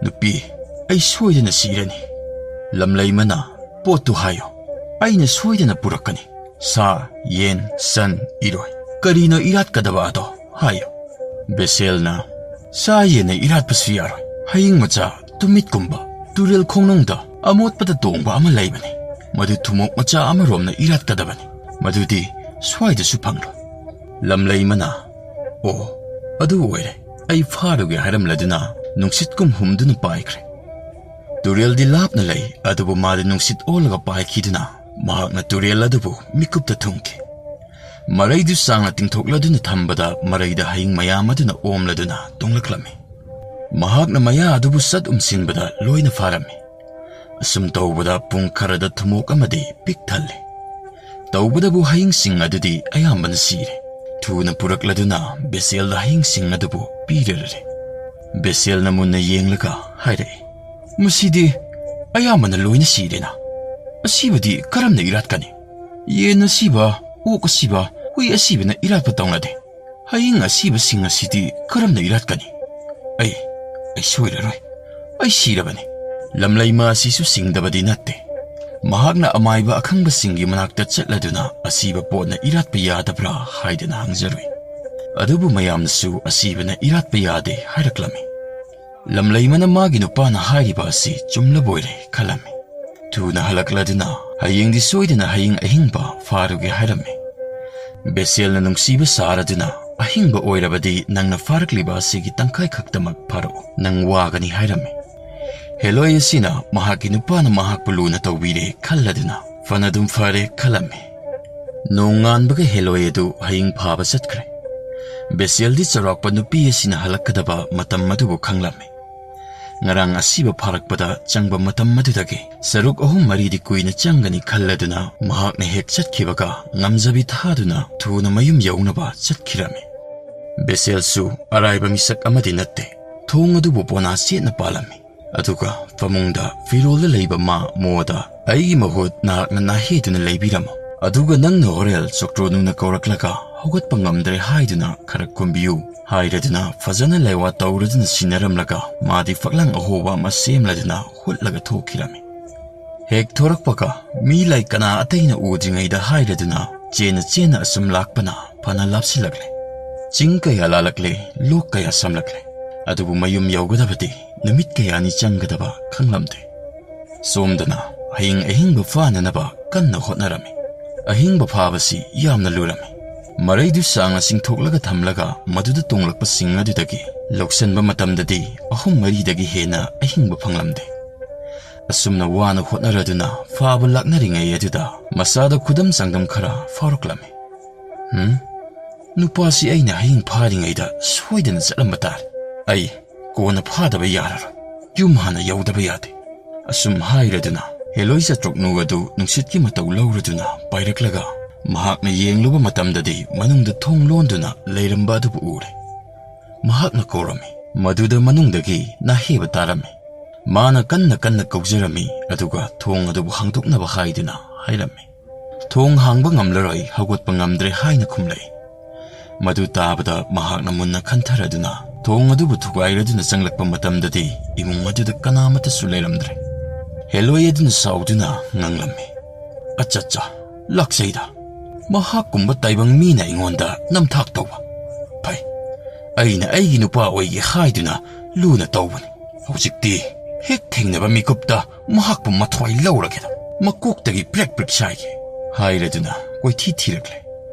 ꯅꯨꯄꯤ, ꯑꯩ ꯁꯣꯏꯗꯅ ꯁꯤꯔꯅꯤ꯫" ꯂꯝꯂꯩꯃꯅ, "ꯄꯣꯠꯇꯨ ꯍꯥꯏꯌꯨ꯫ ꯑꯩꯅ ꯁꯣꯏꯗꯅ ꯄꯨꯔꯛꯀꯅꯤ꯫ ꯁꯥ, ꯌꯦꯟ, ꯁꯟ, ꯏꯔꯣꯏ, ꯀꯔꯤꯅꯣ ꯏꯔꯥꯠꯀꯗꯕ ꯑꯗꯣ ꯍꯥꯏꯌꯨ꯫" ꯕꯦꯁꯦꯜꯅ, "ꯁꯥ ꯌꯦꯟꯅ ꯏꯔꯥꯠꯄꯁꯨ ꯌꯥꯔꯣꯏ꯫ ꯍꯌꯤꯡ ꯃꯆꯥ, ꯇꯨꯃꯤꯠꯀꯨꯝꯕ, ꯇꯨꯔꯦꯜ ꯈꯣꯡꯅꯨꯡꯗ ꯑꯃꯣꯠꯄꯗ ꯇꯣꯡꯕ ꯑꯃ ꯂꯩꯕꯅꯤ꯫ ꯃꯗꯨ ꯊꯨꯃꯣꯛ ꯃꯆꯥ ꯑꯃꯔꯣꯝꯅ ꯏꯔꯥꯠꯀꯗꯕꯅꯤ꯫ ꯃꯗꯨꯗꯤ ꯁ꯭ꯋꯥꯏꯗꯁꯨ ꯐꯪꯂꯣꯏ꯫" ꯂꯝꯂꯩꯃꯅ, "ꯑꯣ, ꯑꯗꯨ ꯑꯣꯏꯔꯦ꯫ ꯑꯩ ꯐꯥꯔꯨꯒꯦ" ꯍꯥꯏꯔꯝꯂꯗꯨꯅ ꯅꯨꯡꯁꯤꯠꯀꯨꯝ ꯍꯨꯝꯗꯨꯅ ꯄꯥꯏꯈ꯭ꯔꯦ꯫ ꯇꯨꯔꯦꯜꯗꯤ ꯂꯥꯞꯅ ꯂꯩ, ꯑꯗꯨꯕꯨ ꯃꯥꯗꯤ ꯅꯨꯡꯁꯤꯠ ꯑꯣꯜꯂꯒ ꯄꯥꯏꯈꯤꯗꯨꯅ ꯃꯍꯥꯛꯅ ꯇꯨꯔꯦꯜ ꯑꯗꯨꯕꯨ ꯃꯤꯀꯨꯞꯇ ꯊꯨꯡꯈꯤ꯫ ꯃꯔꯩꯗꯨ ꯁꯥꯡꯅ ꯇꯤꯡꯊꯣꯛꯂꯗꯨꯅ ꯊꯝꯕꯗ ꯃꯔꯩꯗ ꯍꯌꯤꯡ ꯃꯌꯥꯝ ꯑꯗꯨꯅ ꯑꯣꯝꯂꯗꯨꯅ ꯇꯣꯡꯂꯛꯂꯝꯃꯤ꯫ ꯃꯍꯥꯛꯅ ꯃꯌꯥ ꯑꯗꯨꯕꯨ ꯁꯠ ꯎꯝꯁꯤꯟꯕꯗ ꯂꯣꯏꯅ ꯐꯥꯔꯝꯃꯤ꯫ ꯑꯁꯨꯝ ꯇꯧꯕꯗ ꯄꯨꯡ ꯈꯔꯗ ꯊꯨꯃꯣꯛ ꯑꯃꯗꯤ ꯄꯤꯛ ꯊꯜꯂꯦ꯫ ꯇꯧꯕꯗꯕꯨ ꯍꯌꯤꯡꯁꯤꯡ ꯑꯗꯨꯗꯤ ꯑꯌꯥꯝꯕꯅ ꯁꯤꯔꯦ꯫ ꯊꯨꯅ ꯄꯨꯔꯛꯂꯗꯨꯅ ꯕꯦꯁꯦꯜꯗ ꯍꯌꯤꯡꯁꯤꯡ ꯑꯗꯨꯕꯨ ꯄꯤꯔꯔꯦ꯫ ꯕꯦꯁꯦꯜꯅ ꯃꯨꯟꯅ ꯌꯦꯡꯂꯒ ꯍꯥꯏꯔꯛꯏ, "ꯃꯁꯤꯗꯤ ꯑꯌꯥꯝꯕꯅ ꯂꯣꯏꯅ ꯁꯤꯔꯦꯅ꯫ ꯑꯁꯤꯕꯗꯤ ꯀꯔꯝꯅ ꯏꯔꯥꯠꯀꯅꯤ? ꯌꯦꯟ ꯑꯁꯤꯕ, ꯑꯣꯛ ꯑꯁꯤꯕ, ꯍꯨꯏ ꯑꯁꯤꯕꯅ ꯏꯔꯥꯠꯄ ꯇꯧꯅꯗꯦ꯫ ꯍꯌꯤꯡ ꯑꯁꯤꯕꯁꯤꯡ ꯑꯁꯤꯗꯤ ꯀꯔꯝꯅ ꯏꯔꯥꯠꯀꯅꯤ? ꯑꯩ, ꯑꯩ ꯁꯣꯏꯔꯔꯣꯏ꯫ ꯑꯩ ꯁꯤꯔꯕꯅꯤ꯫" ꯂꯝꯂꯩꯃ ꯑꯁꯤꯁꯨ ꯁꯤꯡꯗꯕꯗꯤ ꯅꯠꯇꯦ꯫ ꯃꯍꯥꯛꯅ ꯑꯃꯥꯏꯕ ꯑꯈꯪꯕꯁꯤꯡꯒꯤ ꯃꯅꯥꯛꯇ ꯆꯠꯂꯗꯨꯅ ꯑꯁꯤꯕ ꯄꯣꯠꯅ ꯏꯔꯥꯠꯄ ꯌꯥꯗꯕ꯭ꯔꯥ ꯍꯥꯏꯗꯅ ꯍꯪꯖꯔꯨꯏ꯫ ꯑꯗꯨꯕꯨ ꯃꯌꯥꯝꯅꯁꯨ ꯑꯁꯤꯕꯅ ꯏꯔꯥꯠꯄ ꯌꯥꯗꯦ ꯍꯥꯏꯔꯛꯂꯝꯃꯤ꯫ ꯂꯝꯂꯩꯃꯅ ꯃꯥꯒꯤ ꯅꯨꯄꯥꯅ ꯍꯥꯏꯔꯤꯕ ꯑꯁꯤ ꯆꯨꯝꯂꯕꯣꯏꯔꯦ ꯈꯜꯂꯝꯃꯤ꯫ ꯊꯨꯅ ꯍꯜꯂꯛꯂꯗꯨꯅ ꯍꯌꯦꯡꯗꯤ ꯁꯣꯏꯗꯅ ꯍꯌꯤꯡ ꯑꯍꯤꯡꯕ ꯐꯥꯔꯨꯒꯦ ꯍꯥꯏꯔꯝꯃꯤ꯫ ꯕꯦꯁꯦꯜꯅ ꯅꯨꯡꯁꯤꯕ ꯁꯥꯔꯗꯨꯅ, "ꯑꯍꯤꯡꯕ ꯑꯣꯏꯔꯕꯗꯤ ꯅꯪꯅ ꯐꯥꯔꯛꯂꯤꯕ ꯑꯁꯤꯒꯤ ꯇꯪꯈꯥꯏ ꯈꯛꯇꯃꯛ ꯐꯥꯔꯛꯎ, ꯅꯪ ꯋꯥꯒꯅꯤ" ꯍꯥꯏꯔꯝꯃꯤ꯫ ꯍꯦꯂꯣꯏ ꯑꯁꯤꯅ ꯃꯍꯥꯛꯀꯤ ꯅꯨꯄꯥꯅ ꯃꯍꯥꯛꯄꯨ ꯂꯨꯅ ꯇꯧꯕꯤꯔꯦ ꯈꯜꯂꯗꯨꯅ ꯐꯅꯗꯨꯝ ꯐꯔꯦ ꯈꯜꯂꯝꯃꯤ꯫ ꯅꯣꯡꯉꯥꯟꯕꯒ ꯍꯦꯂꯣꯏ ꯑꯗꯨ ꯍꯌꯤꯡ ꯐꯥꯕ ꯆꯠꯈ꯭ꯔꯦ꯫ ꯕꯦꯁꯦꯜꯗꯤ ꯆꯥꯎꯔꯥꯛꯄ ꯅꯨꯄꯤ ꯑꯁꯤꯅ ꯍꯜꯂꯛꯀꯗꯕ ꯃꯇꯝ ꯑꯗꯨꯕꯨ ꯈꯪꯂꯝꯃꯤ꯫ ꯉꯔꯥꯡ ꯑꯁꯤꯕ ꯐꯥꯔꯛꯄꯗ ꯆꯪꯕ ꯃꯇꯝ ꯑꯗꯨꯗꯒꯤ ꯁꯔꯨꯛ ꯑꯍꯨꯝ ꯃꯔꯤꯗꯤ ꯀꯨꯏꯅ ꯆꯪꯒꯅꯤ ꯈꯜꯂꯗꯨꯅ ꯃꯍꯥꯛꯅ ꯍꯦꯛ ꯆꯠꯈꯤꯕꯒ ꯉꯝꯖꯕꯤ ꯊꯥꯗꯨꯅ ꯊꯨꯅ ꯃꯌꯨꯝ ꯌꯧꯅꯕ ꯆꯠꯈꯤꯔꯝꯃꯤ꯫ ꯕꯦꯁꯦꯜꯁꯨ ꯑꯔꯥꯏꯕ ꯃꯤꯁꯛ ꯑꯃꯗꯤ ꯅꯠꯇꯦ꯫ ꯊꯣꯡ ꯑꯗꯨꯕꯨ ꯄꯣꯅꯥ ꯆꯦꯠꯅ ꯄꯥꯜꯂꯝꯃꯤ꯫ ꯑꯗꯨꯒ ꯐꯃꯨꯡꯗ ꯐꯤꯔꯣꯜꯗ ꯂꯩꯕ ꯃꯥ ꯃꯣꯗ, "ꯑꯩꯒꯤ ꯃꯍꯨꯠ ꯅꯍꯥꯛꯅ ꯅꯥꯍꯦꯗꯨꯅ ꯂꯩꯕꯤꯔꯝꯃꯣ꯫ ꯑꯗꯨꯒ ꯅꯪꯅ ꯍꯣꯔꯦꯜ ꯆꯣꯀ꯭ꯔꯣꯅꯨꯅ ꯀꯧꯔꯛꯂꯒ ꯍꯧꯒꯠꯄ ꯉꯝꯗ꯭ꯔꯦ ꯍꯥꯏꯗꯨꯅ ꯈꯔ ꯀꯨꯝꯕꯤꯌꯨ" ꯍꯥꯏꯔꯗꯨꯅ ꯐꯖꯅ ꯂꯩꯋꯥ ꯇꯧꯔꯗꯨꯅ ꯁꯤꯟꯅꯔꯝꯂꯒ ꯃꯥꯗꯤ ꯐꯛꯂꯥꯡ ꯑꯍꯣꯕ ꯑꯃ ꯁꯦꯝꯂꯗꯨꯅ ꯍꯨꯠꯂꯒ ꯊꯣꯛꯈꯤꯔꯝꯃꯤ꯫ ꯍꯦꯛ ꯊꯣꯔꯛꯄꯒ ꯃꯤ ꯂꯩ ꯀꯅꯥ ꯑꯇꯩꯅ ꯎꯗ꯭ꯔꯤꯉꯩꯗ ꯍꯥꯏꯔꯗꯨꯅ ꯆꯦꯟꯅ ꯆꯦꯟꯅ ꯑꯁꯨꯝ ꯂꯥꯛꯄꯅ ꯐꯅ ꯂꯥꯞꯁꯤꯜꯂꯛꯂꯦ꯫ ꯆꯤꯡ ꯀꯌꯥ ꯂꯥꯜꯂꯛꯂꯦ, ꯂꯣꯛ ꯀꯌꯥ ꯁꯝꯂꯛꯂꯦ꯫ ꯑꯗꯨꯕꯨ ꯃꯌꯨꯝ ꯌꯧꯒꯗꯕꯗꯤ ꯅꯨꯃꯤꯠ ꯀꯌꯥꯅꯤ ꯆꯪꯒꯗꯕ ꯈꯪꯂꯝꯗꯦ꯫ ꯁꯣꯝꯗꯅ ꯍꯌꯤꯡ ꯑꯍꯤꯡꯕ ꯐꯥꯅꯅꯕ ꯀꯟꯅ ꯍꯣꯠꯅꯔꯝꯃꯤ꯫ ꯑꯍꯤꯡꯕ ꯐꯥꯕꯁꯤ ꯌꯥꯝꯅ ꯂꯨꯔꯝꯃꯤ꯫ ꯃꯔꯩꯗꯨ ꯁꯥꯡꯅ ꯆꯤꯡꯊꯣꯛꯂꯒ ꯊꯝꯂꯒ ꯃꯗꯨꯗ ꯇꯣꯡꯂꯛꯄꯁꯤꯡ ꯑꯗꯨꯗꯒꯤ ꯂꯧꯁꯟꯕ ꯃꯇꯝꯗꯗꯤ ꯑꯍꯨꯝ ꯃꯔꯤꯗꯒꯤ ꯍꯦꯟꯅ ꯑꯍꯤꯡꯕ ꯐꯪꯂꯝꯗꯦ꯫ ꯑꯁꯨꯝꯅ ꯋꯥꯅ ꯍꯣꯠꯅꯔꯗꯨꯅ ꯐꯥꯕ ꯂꯥꯛꯅꯔꯤꯉꯩ ꯑꯗꯨꯗ ꯃꯁꯥꯗ ꯈꯨꯗꯝ ꯆꯥꯡꯗꯝ ꯈꯔ ꯐꯥꯎꯔꯛꯂꯝꯃꯤ꯫ "ꯍꯝ? ꯅꯨꯄꯥꯁꯤ ꯑꯩꯅ ꯍꯌꯤꯡ ꯐꯥꯔꯤꯉꯩꯗ ꯁꯣꯏꯗꯅ ꯆꯠꯂꯝꯕ ꯇꯥꯔꯦ꯫ ꯑꯩ ꯀꯣꯟꯅ ꯐꯥꯗꯕ ꯌꯥꯔꯔꯣꯏ꯫ ꯌꯨꯝ ꯍꯥꯟꯅ ꯌꯧꯗꯕ ꯌꯥꯗꯦ"꯫ ꯑꯁꯨꯝ ꯍꯥꯏꯔꯗꯨꯅ ꯍꯦꯂꯣꯏ ꯆꯥꯇ꯭ꯔꯨꯛꯅꯨ ꯑꯗꯨ ꯅꯨꯡꯁꯤꯠꯀꯤ ꯃꯇꯧ ꯂꯧꯔꯗꯨꯅ ꯄꯥꯏꯔꯛꯂꯒ ꯃꯍꯥꯛꯅ ꯌꯦꯡꯂꯨꯕ ꯃꯇꯝꯗꯗꯤ ꯃꯅꯨꯡꯗ ꯊꯣꯡ ꯂꯣꯟꯗꯨꯅ ꯂꯩꯔꯝꯕ ꯑꯗꯨꯕꯨ ꯎꯔꯦ꯫ ꯃꯍꯥꯛꯅ ꯀꯧꯔꯝꯃꯤ꯫ ꯃꯗꯨꯗ ꯃꯅꯨꯡꯗꯒꯤ ꯅꯥꯍꯦꯕ ꯇꯥꯔꯝꯃꯤ꯫ ꯃꯥꯅ ꯀꯟꯅ ꯀꯟꯅ ꯀꯧꯖꯔꯝꯃꯤ, ꯑꯗꯨꯒ ꯊꯣꯡ ꯑꯗꯨꯕꯨ ꯍꯥꯡꯗꯣꯛꯅꯕ ꯍꯥꯏꯗꯨꯅ ꯍꯥꯏꯔꯝꯃꯤ꯫ "ꯊꯣꯡ ꯍꯥꯡꯕ ꯉꯝꯂꯔꯣꯏ, ꯍꯧꯒꯠꯄ ꯉꯝꯗ꯭ꯔꯦ" ꯍꯥꯏꯅ ꯈꯨꯝꯂꯛꯏ꯫ ꯃꯗꯨ ꯇꯥꯕꯗ ꯃꯍꯥꯛꯅ ꯃꯨꯟꯅ ꯈꯟꯊꯔꯗꯨꯅ, ꯊꯣꯡ ꯑꯗꯨꯕꯨ ꯊꯨꯒꯥꯏꯔꯗꯨꯅ ꯆꯪꯂꯛꯄ ꯃꯇꯝꯗꯗꯤ ꯏꯃꯨꯡ ꯑꯗꯨꯗ ꯀꯅꯥꯃꯠꯇꯁꯨ ꯂꯩꯔꯝꯗ꯭ꯔꯦ꯫ ꯍꯦꯂꯣꯏ ꯑꯗꯨꯅ ꯁꯥꯎꯗꯨꯅ ꯉꯥꯡꯂꯝꯃꯤ, "ꯑꯆꯠꯆꯥ, ꯂꯥꯛꯆꯩꯗ꯫ ꯃꯍꯥꯛꯀꯨꯝꯕ ꯇꯥꯏꯕꯪ ꯃꯤꯅ ꯑꯩꯉꯣꯟꯗ ꯅꯝꯊꯥꯛ ꯇꯧꯕ꯫ ꯐꯩ, ꯑꯩꯅ ꯑꯩꯒꯤ ꯅꯨꯄꯥ ꯑꯣꯏꯒꯦ ꯍꯥꯏꯗꯨꯅ ꯂꯨꯅ ꯇꯧꯕꯅꯤ꯫ ꯍꯧꯖꯤꯛꯇꯤ ꯍꯦꯛ ꯊꯦꯡꯅꯕ ꯃꯤꯀꯨꯞꯇ ꯃꯍꯥꯛꯄꯨ ꯃꯊ꯭ꯋꯥꯏ ꯂꯧꯔꯒꯦꯗ꯫ ꯃꯀꯣꯛꯇꯒꯤ ꯄ꯭ꯔꯦꯛ ꯄ꯭ꯔꯦꯛ ꯁꯥꯏꯒꯦ" ꯍꯥꯏꯔꯗꯨꯅ ꯀꯣꯏꯊꯤ ꯊꯤꯔꯛꯂꯦ꯫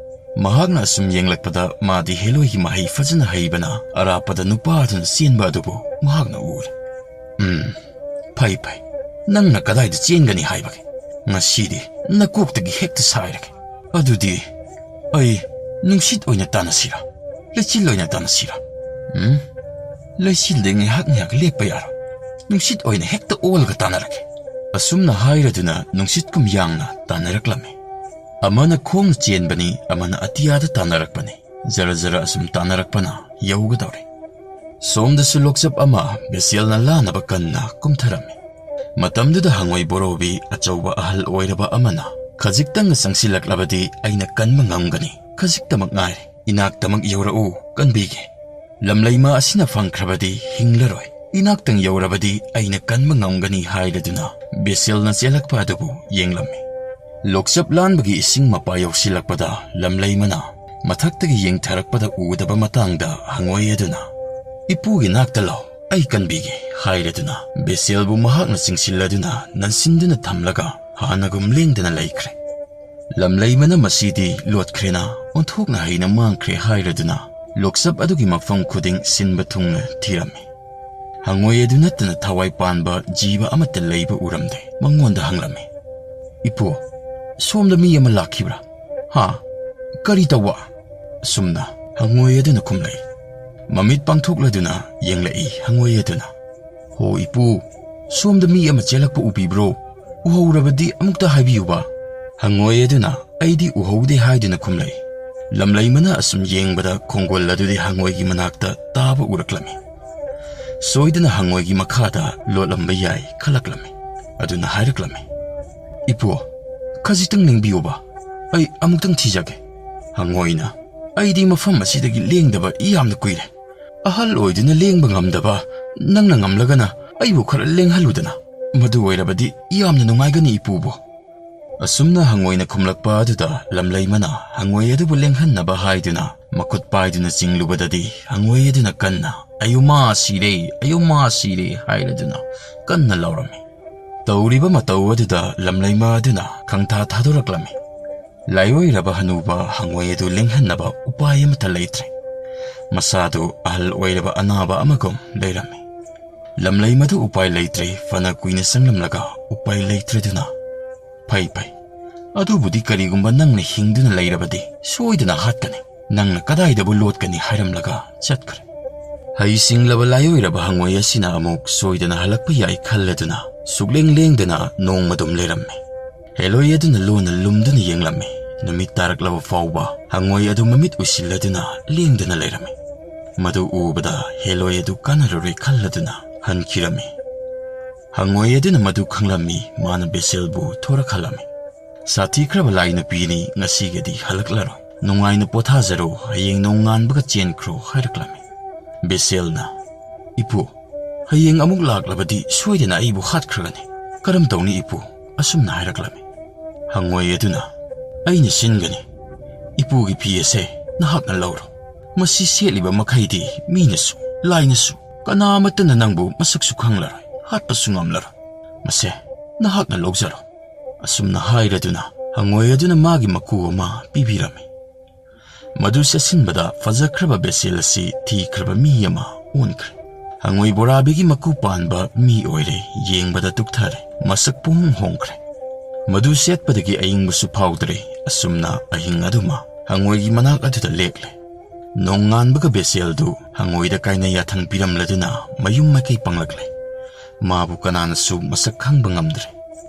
ꯃꯍꯥꯛꯅ ꯑꯁꯨꯝ ꯌꯦꯡꯂꯛꯄꯗ ꯃꯥꯗꯤ ꯍꯦꯂꯣꯏꯒꯤ ꯃꯍꯩ ꯐꯖꯅ ꯍꯩꯕꯅ ꯑꯔꯥꯞꯄꯗ ꯅꯨꯄꯥ ꯑꯗꯨꯅ ꯆꯦꯟꯕ ꯑꯗꯨꯕꯨ ꯃꯍꯥꯛꯅ ꯎꯔꯦ꯫ "ꯎꯝ, ꯐꯩ ꯐꯩ, ꯅꯪꯅ ꯀꯗꯥꯏꯗ ꯆꯦꯟꯒꯅꯤ ꯍꯥꯏꯕꯒꯦ? ꯉꯁꯤꯗꯤ ꯅꯀꯣꯛꯇꯒꯤ ꯍꯦꯛꯇ ꯁꯥꯏꯔꯒꯦ꯫ ꯑꯗꯨꯗꯤ ꯑꯩ ꯅꯨꯡꯁꯤꯠ ꯑꯣꯏꯅ ꯇꯥꯟꯅꯁꯤꯔꯥ? ꯂꯩꯆꯤꯜ ꯑꯣꯏꯅ ꯇꯥꯟꯅꯁꯤꯔꯥ? ꯎꯝ, ꯂꯩꯆꯤꯜꯗꯤ ꯉꯥꯏꯍꯥꯛ ꯉꯥꯏꯍꯥꯛ ꯂꯦꯞꯄ ꯌꯥꯔꯣꯏ꯫ ꯅꯨꯡꯁꯤꯠ ꯑꯣꯏꯅ ꯍꯦꯛꯇ ꯑꯣꯜꯂꯒ ꯇꯥꯟꯅꯔꯒꯦ"꯫ ꯑꯁꯨꯝꯅ ꯍꯥꯏꯔꯗꯨꯅ ꯅꯨꯡꯁꯤꯠꯀꯨꯝ ꯌꯥꯡꯅ ꯇꯥꯟꯅꯔꯛꯂꯝꯃꯤ꯫ ꯑꯃꯅ ꯈꯣꯡꯅ ꯆꯦꯟꯕꯅꯤ, ꯑꯃꯅ ꯑꯇꯤꯌꯥꯗ ꯇꯥꯟꯅꯔꯛꯄꯅꯤ꯫ ꯖꯔ ꯖꯔ ꯑꯁꯨꯝ ꯇꯥꯟꯅꯔꯛꯄꯅ ꯌꯧꯒꯗꯧꯔꯦ꯫ ꯁꯣꯝꯗꯁꯨ ꯂꯣꯛꯆꯞ ꯑꯃ ꯕꯦꯁꯦꯜꯅ ꯂꯥꯟꯅꯕ ꯀꯟꯅ ꯀꯨꯝꯊꯔꯝꯃꯤ꯫ ꯃꯇꯝꯗꯨꯗ ꯍꯪꯉꯣꯏ ꯕꯣꯔꯣꯕꯤ ꯑꯆꯧꯕ ꯑꯍꯜ ꯑꯣꯏꯔꯕ ꯑꯃꯅ, "ꯈꯖꯤꯛꯇꯪꯒ ꯆꯪꯁꯤꯜꯂꯛꯂꯕꯗꯤ ꯑꯩꯅ ꯀꯟꯕ ꯉꯝꯒꯅꯤ꯫ ꯈꯖꯤꯛꯇꯃꯛ ꯉꯥꯏꯔꯦ꯫ ꯏꯅꯥꯛꯇꯃꯛ ꯌꯧꯔꯛꯎ, ꯀꯟꯕꯤꯒꯦ꯫ ꯂꯝꯂꯩꯃ ꯑꯁꯤꯅ ꯐꯪꯈ꯭ꯔꯕꯗꯤ ꯍꯤꯡꯂꯔꯣꯏ꯫ ꯏꯅꯥꯛꯇꯪ ꯌꯧꯔꯕꯗꯤ ꯑꯩꯅ ꯀꯟꯕ ꯉꯝꯒꯅꯤ" ꯍꯥꯏꯔꯗꯨꯅ ꯕꯦꯁꯦꯜꯅ ꯆꯦꯜꯂꯛꯄ ꯑꯗꯨꯕꯨ ꯌꯦꯡꯂꯝꯃꯤ꯫ ꯂꯣꯛꯆꯞ ꯂꯥꯟꯕꯒꯤ ꯏꯁꯤꯡ ꯃꯄꯥ ꯌꯧꯁꯤꯜꯂꯛꯄꯗ ꯂꯝꯂꯩꯃꯅ ꯃꯊꯛꯇꯒꯤ ꯌꯦꯡꯊꯔꯛꯄꯗ ꯎꯗꯕ ꯃꯇꯥꯡꯗ ꯍꯪꯉꯣꯏ ꯑꯗꯨꯅ, "ꯏꯄꯨꯒꯤ ꯅꯥꯛꯇ ꯂꯥꯎ, ꯑꯩ ꯀꯟꯕꯤꯒꯦ" ꯍꯥꯏꯔꯗꯨꯅ ꯕꯦꯁꯦꯜꯕꯨ ꯃꯍꯥꯛꯅ ꯆꯤꯡꯁꯤꯜꯂꯗꯨꯅ ꯅꯟꯁꯤꯟꯗꯨꯅ ꯊꯝꯂꯒ ꯍꯥꯟꯅꯒꯨꯝ ꯂꯦꯡꯗꯅ ꯂꯩꯈ꯭ꯔꯦ꯫ ꯂꯝꯂꯩꯃꯅ ꯃꯁꯤꯗꯤ ꯂꯣꯠꯈ꯭ꯔꯦꯅ, ꯑꯣꯟꯊꯣꯛꯅ ꯍꯩꯅ ꯃꯥꯡꯈ꯭ꯔꯦ ꯍꯥꯏꯔꯗꯨꯅ ꯂꯣꯛꯆꯞ ꯑꯗꯨꯒꯤ ꯃꯐꯝ ꯈꯨꯗꯤꯡ ꯁꯤꯟꯕ ꯊꯨꯡꯅ ꯊꯤꯔꯝꯃꯤ꯫ ꯍꯪꯉꯣꯏ ꯑꯗꯨ ꯅꯠꯇꯅ ꯊꯋꯥꯏ ꯄꯥꯟꯕ ꯖꯤꯕ ꯑꯃꯠꯇ ꯂꯩꯕ ꯎꯔꯝꯗꯦ꯫ ꯃꯉꯣꯟꯗ ꯍꯪꯂꯝꯃꯤ, "ꯏꯄꯨ, ꯁꯣꯝꯗ ꯃꯤ ꯑꯃ ꯂꯥꯛꯈꯤꯕ꯭ꯔꯥ? ꯍꯥ? ꯀꯔꯤ ꯇꯧꯕ?" ꯑꯁꯨꯝꯅ ꯍꯪꯉꯣꯏ ꯑꯗꯨꯅ ꯈꯨꯝꯂꯛꯏ꯫ ꯃꯃꯤꯠ ꯄꯥꯡꯊꯣꯛꯂꯗꯨꯅ ꯌꯦꯡꯂꯛꯏ ꯍꯪꯉꯣꯏ ꯑꯗꯨꯅ꯫ "ꯍꯣ ꯏꯄꯨ, ꯁꯣꯝꯗ ꯃꯤ ꯑꯃ ꯆꯦꯜꯂꯛꯄ ꯎꯕꯤꯕ꯭ꯔꯣ? ꯎꯍꯧꯔꯕꯗꯤ ꯑꯃꯨꯛꯇ ꯍꯥꯏꯕꯤꯌꯨꯕ"꯫ ꯍꯪꯉꯣꯏ ꯑꯗꯨꯅ "ꯑꯩꯗꯤ ꯎꯍꯧꯗꯦ" ꯍꯥꯏꯗꯨꯅ ꯈꯨꯝꯂꯛꯏ꯫ ꯂꯝꯂꯩꯃꯅ ꯑꯁꯨꯝ ꯌꯦꯡꯕꯗ ꯈꯣꯡꯒꯣꯜ ꯑꯗꯨꯗꯤ ꯍꯪꯉꯣꯏꯒꯤ ꯃꯅꯥꯛꯇ ꯇꯥꯕ ꯎꯔꯛꯂꯝꯃꯤ꯫ ꯁꯣꯏꯗꯅ ꯍꯪꯉꯣꯏꯒꯤ ꯃꯈꯥꯗ ꯂꯣꯠꯂꯝꯕ ꯌꯥꯏ ꯈꯜꯂꯛꯂꯝꯃꯤ꯫ ꯑꯗꯨꯅ ꯍꯥꯏꯔꯛꯂꯝꯃꯤ, "ꯏꯄꯨ, ꯈꯖꯤꯛꯇꯪ ꯂꯦꯡꯕꯤꯌꯨꯕ, ꯑꯩ ꯑꯃꯨꯛꯇꯪ ꯊꯤꯖꯒꯦ"꯫ ꯍꯪꯉꯣꯏꯅ, "ꯑꯩꯗꯤ ꯃꯐꯝ ꯑꯁꯤꯗꯒꯤ ꯂꯦꯡꯗꯕ ꯌꯥꯝꯅ ꯀꯨꯏꯔꯦ꯫ ꯑꯍꯜ ꯑꯣꯏꯗꯨꯅ ꯂꯦꯡꯕ ꯉꯝꯗꯕ ꯅꯪꯅ ꯉꯝꯂꯒꯅ ꯑꯩꯕꯨ ꯈꯔ ꯂꯦꯡꯍꯜꯂꯨꯗꯅ꯫ ꯃꯗꯨ ꯑꯣꯏꯔꯕꯗꯤ ꯌꯥꯝꯅ ꯅꯨꯡꯉꯥꯏꯒꯅꯤ, ꯏꯄꯨꯕꯨ꯫ ꯑꯁꯨꯝꯅ ꯍꯪꯉꯣꯏꯅ ꯈꯨꯝꯂꯛꯄ ꯑꯗꯨꯗ ꯂꯝꯂꯩꯃꯅ ꯍꯪꯉꯣꯏ ꯑꯗꯨꯕꯨ ꯂꯦꯡꯍꯟꯅꯕ ꯍꯥꯏꯗꯨꯅ ꯃꯈꯨꯠ ꯄꯥꯏꯗꯨꯅ ꯆꯤꯡꯂꯨꯕꯗꯗꯤ ꯍꯪꯉꯣꯏ ꯑꯗꯨꯅ ꯀꯟꯅ, "ꯑꯌꯣ ꯃꯥ ꯁꯤꯔꯦ, ꯑꯌꯣ ꯃꯥ ꯁꯤꯔꯦ" ꯍꯥꯏꯔꯗꯨꯅ ꯀꯟꯅ ꯂꯥꯎꯔꯝꯃꯤ꯫ ꯇꯧꯔꯤꯕ ꯃꯇꯧ ꯑꯗꯨꯗ ꯂꯝꯂꯩꯃ ꯑꯗꯨꯅ ꯈꯪꯊꯥ ꯊꯥꯗꯣꯔꯛꯂꯝꯃꯤ꯫ ꯂꯥꯏꯑꯣꯏꯔꯕ ꯍꯅꯨꯕ ꯍꯪꯉꯣꯏ ꯑꯗꯨ ꯂꯦꯡꯍꯟꯅꯕ ꯎꯄꯥꯏ ꯑꯃꯠꯇ ꯂꯩꯇ꯭ꯔꯦ꯫ ꯃꯁꯥꯗꯨ ꯑꯍꯜ ꯑꯣꯏꯔꯕ ꯑꯅꯥꯕ ꯑꯃꯒꯨꯝ ꯂꯩꯔꯝꯃꯤ꯫ ꯂꯝꯂꯩꯃꯗꯨ ꯎꯄꯥꯏ ꯂꯩꯇ꯭ꯔꯦ, ꯐꯅ ꯀꯨꯏꯅ ꯆꯪꯂꯝꯂꯒ ꯎꯄꯥꯏ ꯂꯩꯇ꯭ꯔꯗꯨꯅ, "ꯐꯩ, ꯐꯩ, ꯑꯗꯨꯕꯨꯗꯤ ꯀꯔꯤꯒꯨꯝꯕ ꯅꯪꯅ ꯍꯤꯡꯗꯨꯅ ꯂꯩꯔꯕꯗꯤ ꯁꯣꯏꯗꯅ ꯍꯥꯠꯀꯅꯤ, ꯅꯪꯅ ꯀꯗꯥꯏꯗꯕꯨ ꯂꯣꯠꯀꯅꯤ?" ꯍꯥꯏꯔꯝꯂꯒ ꯆꯠꯈ꯭ꯔꯦ꯫ ꯍꯩꯁꯤꯡꯂꯕ ꯂꯥꯏꯑꯣꯏꯔꯕ ꯍꯪꯉꯣꯏ ꯑꯁꯤꯅ ꯑꯃꯨꯛ ꯁꯣꯏꯗꯅ ꯍꯜꯂꯛꯄ ꯌꯥꯏ ꯈꯜꯂꯗꯨꯅ ꯁꯨꯛꯂꯦꯡ ꯂꯦꯡꯗꯅ ꯅꯣꯡꯃꯗꯨꯝ ꯂꯩꯔꯝꯃꯤ꯫ ꯍꯦꯂꯣꯏ ꯑꯗꯨꯅ ꯂꯣꯟꯅ ꯂꯨꯝꯗꯨꯅ ꯌꯦꯡꯂꯝꯃꯤ꯫ ꯅꯨꯃꯤꯠ ꯇꯥꯔꯛꯂꯕ ꯐꯥꯎꯕ ꯍꯪꯉꯣꯏ ꯑꯗꯨ ꯃꯃꯤꯠ ꯎꯏꯁꯤꯜꯂꯗꯨꯅ ꯂꯦꯡꯗꯅ ꯂꯩꯔꯝꯃꯤ꯫ ꯃꯗꯨ ꯎꯕꯗ ꯍꯦꯂꯣꯏ ꯑꯗꯨ ꯀꯥꯟꯅꯔꯔꯣꯏ ꯈꯜꯂꯗꯨꯅ ꯍꯟꯈꯤꯔꯝꯃꯤ꯫ ꯍꯪꯉꯣꯏ ꯑꯗꯨꯅ ꯃꯗꯨ ꯈꯪꯂꯝꯃꯤ, ꯃꯥꯅ ꯕꯦꯁꯦꯜꯕꯨ ꯊꯣꯔꯛꯍꯜꯂꯝꯃꯤ꯫ "ꯁꯥꯊꯤꯈ꯭ꯔꯕ ꯂꯥꯏ ꯅꯨꯄꯤꯅꯤ, ꯉꯁꯤꯒꯤꯗꯤ ꯍꯜꯂꯛꯂꯔꯣꯏ꯫ ꯅꯨꯡꯉꯥꯏꯅ ꯄꯣꯊꯥꯖꯔꯣ, ꯍꯌꯦꯡ ꯅꯣꯡꯉꯥꯟꯕꯒ ꯆꯦꯟꯈ꯭ꯔꯣ" ꯍꯥꯏꯔꯛꯂꯝꯃꯤ꯫ ꯕꯦꯁꯦꯜꯅ, "ꯏꯄꯨ, ꯍꯌꯦꯡ ꯑꯃꯨꯛ ꯂꯥꯛꯂꯕꯗꯤ ꯁꯣꯏꯗꯅ ꯑꯩꯕꯨ ꯍꯥꯠꯈ꯭ꯔꯒꯅꯤ꯫ ꯀꯔꯝ ꯇꯧꯅꯤ ꯏꯄꯨ?" ꯑꯁꯨꯝꯅ ꯍꯥꯏꯔꯛꯂꯝꯃꯤ꯫ ꯍꯪꯉꯣꯏ ꯑꯗꯨꯅ, "ꯑꯩꯅ ꯁꯤꯟꯒꯅꯤ꯫ ꯏꯄꯨꯒꯤ ꯐꯤ ꯑꯁꯦ ꯅꯍꯥꯛꯅ ꯂꯧꯔꯣ꯫ ꯃꯁꯤ ꯁꯦꯠꯂꯤꯕ ꯃꯈꯩꯗꯤ ꯃꯤꯅꯁꯨ, ꯂꯥꯏꯅꯁꯨ, ꯀꯅꯥ ꯑꯃꯠꯇꯅ ꯅꯪꯕꯨ ꯃꯁꯛꯁꯨ ꯈꯪꯂꯔꯣꯏ, ꯍꯥꯠꯄꯁꯨ ꯉꯝꯂꯔꯣꯏ꯫ ꯃꯁꯦ ꯅꯍꯥꯛꯅ ꯂꯧꯖꯔꯣ"꯫ ꯑꯁꯨꯝꯅ ꯍꯥꯏꯔꯗꯨꯅ ꯍꯪꯉꯣꯏ ꯑꯗꯨꯅ ꯃꯥꯒꯤ ꯃꯀꯨ ꯑꯃ ꯄꯤꯕꯤꯔꯝꯃꯤ꯫ ꯃꯗꯨ ꯁꯦꯠꯆꯤꯟꯕꯗ ꯐꯖꯈ꯭ꯔꯕ ꯕꯦꯁꯦꯜ ꯑꯁꯤ ꯊꯤꯈ꯭ꯔꯕ ꯃꯤ ꯑꯃ ꯑꯣꯟꯈ꯭ꯔꯦ꯫ ꯍꯪꯉꯣꯏ ꯕꯣꯔꯥꯕꯤꯒꯤ ꯃꯀꯨ ꯄꯥꯟꯕ ꯃꯤ ꯑꯣꯏꯔꯦ, ꯌꯦꯡꯕꯗ ꯇꯨꯛꯊꯔꯦ, ꯃꯁꯛ ꯄꯨꯡꯍꯣꯡ ꯍꯣꯡꯈ꯭ꯔꯦ꯫ ꯃꯗꯨ ꯁꯦꯠꯄꯗꯒꯤ ꯑꯏꯪꯕꯁꯨ ꯐꯥꯎꯗ꯭ꯔꯦ꯫ ꯑꯁꯨꯝꯅ ꯑꯍꯤꯡ ꯑꯗꯨꯃ ꯍꯪꯉꯣꯏꯒꯤ ꯃꯅꯥꯛ ꯑꯗꯨꯗ ꯂꯦꯛꯂꯦ꯫ ꯅꯣꯡꯉꯥꯟꯕꯒ ꯕꯦꯁꯦꯜꯗꯨ ꯍꯪꯉꯣꯏꯗ ꯀꯥꯏꯅ ꯌꯥꯊꯪ ꯄꯤꯔꯝꯂꯗꯨꯅ ꯃꯌꯨꯝ ꯃꯥꯏꯀꯩ ꯄꯪꯂꯛꯂꯦ꯫ ꯃꯥꯕꯨ ꯀꯅꯥꯅꯁꯨ ꯃꯁꯛ ꯈꯪꯕ ꯉꯝꯗ꯭ꯔꯦ꯫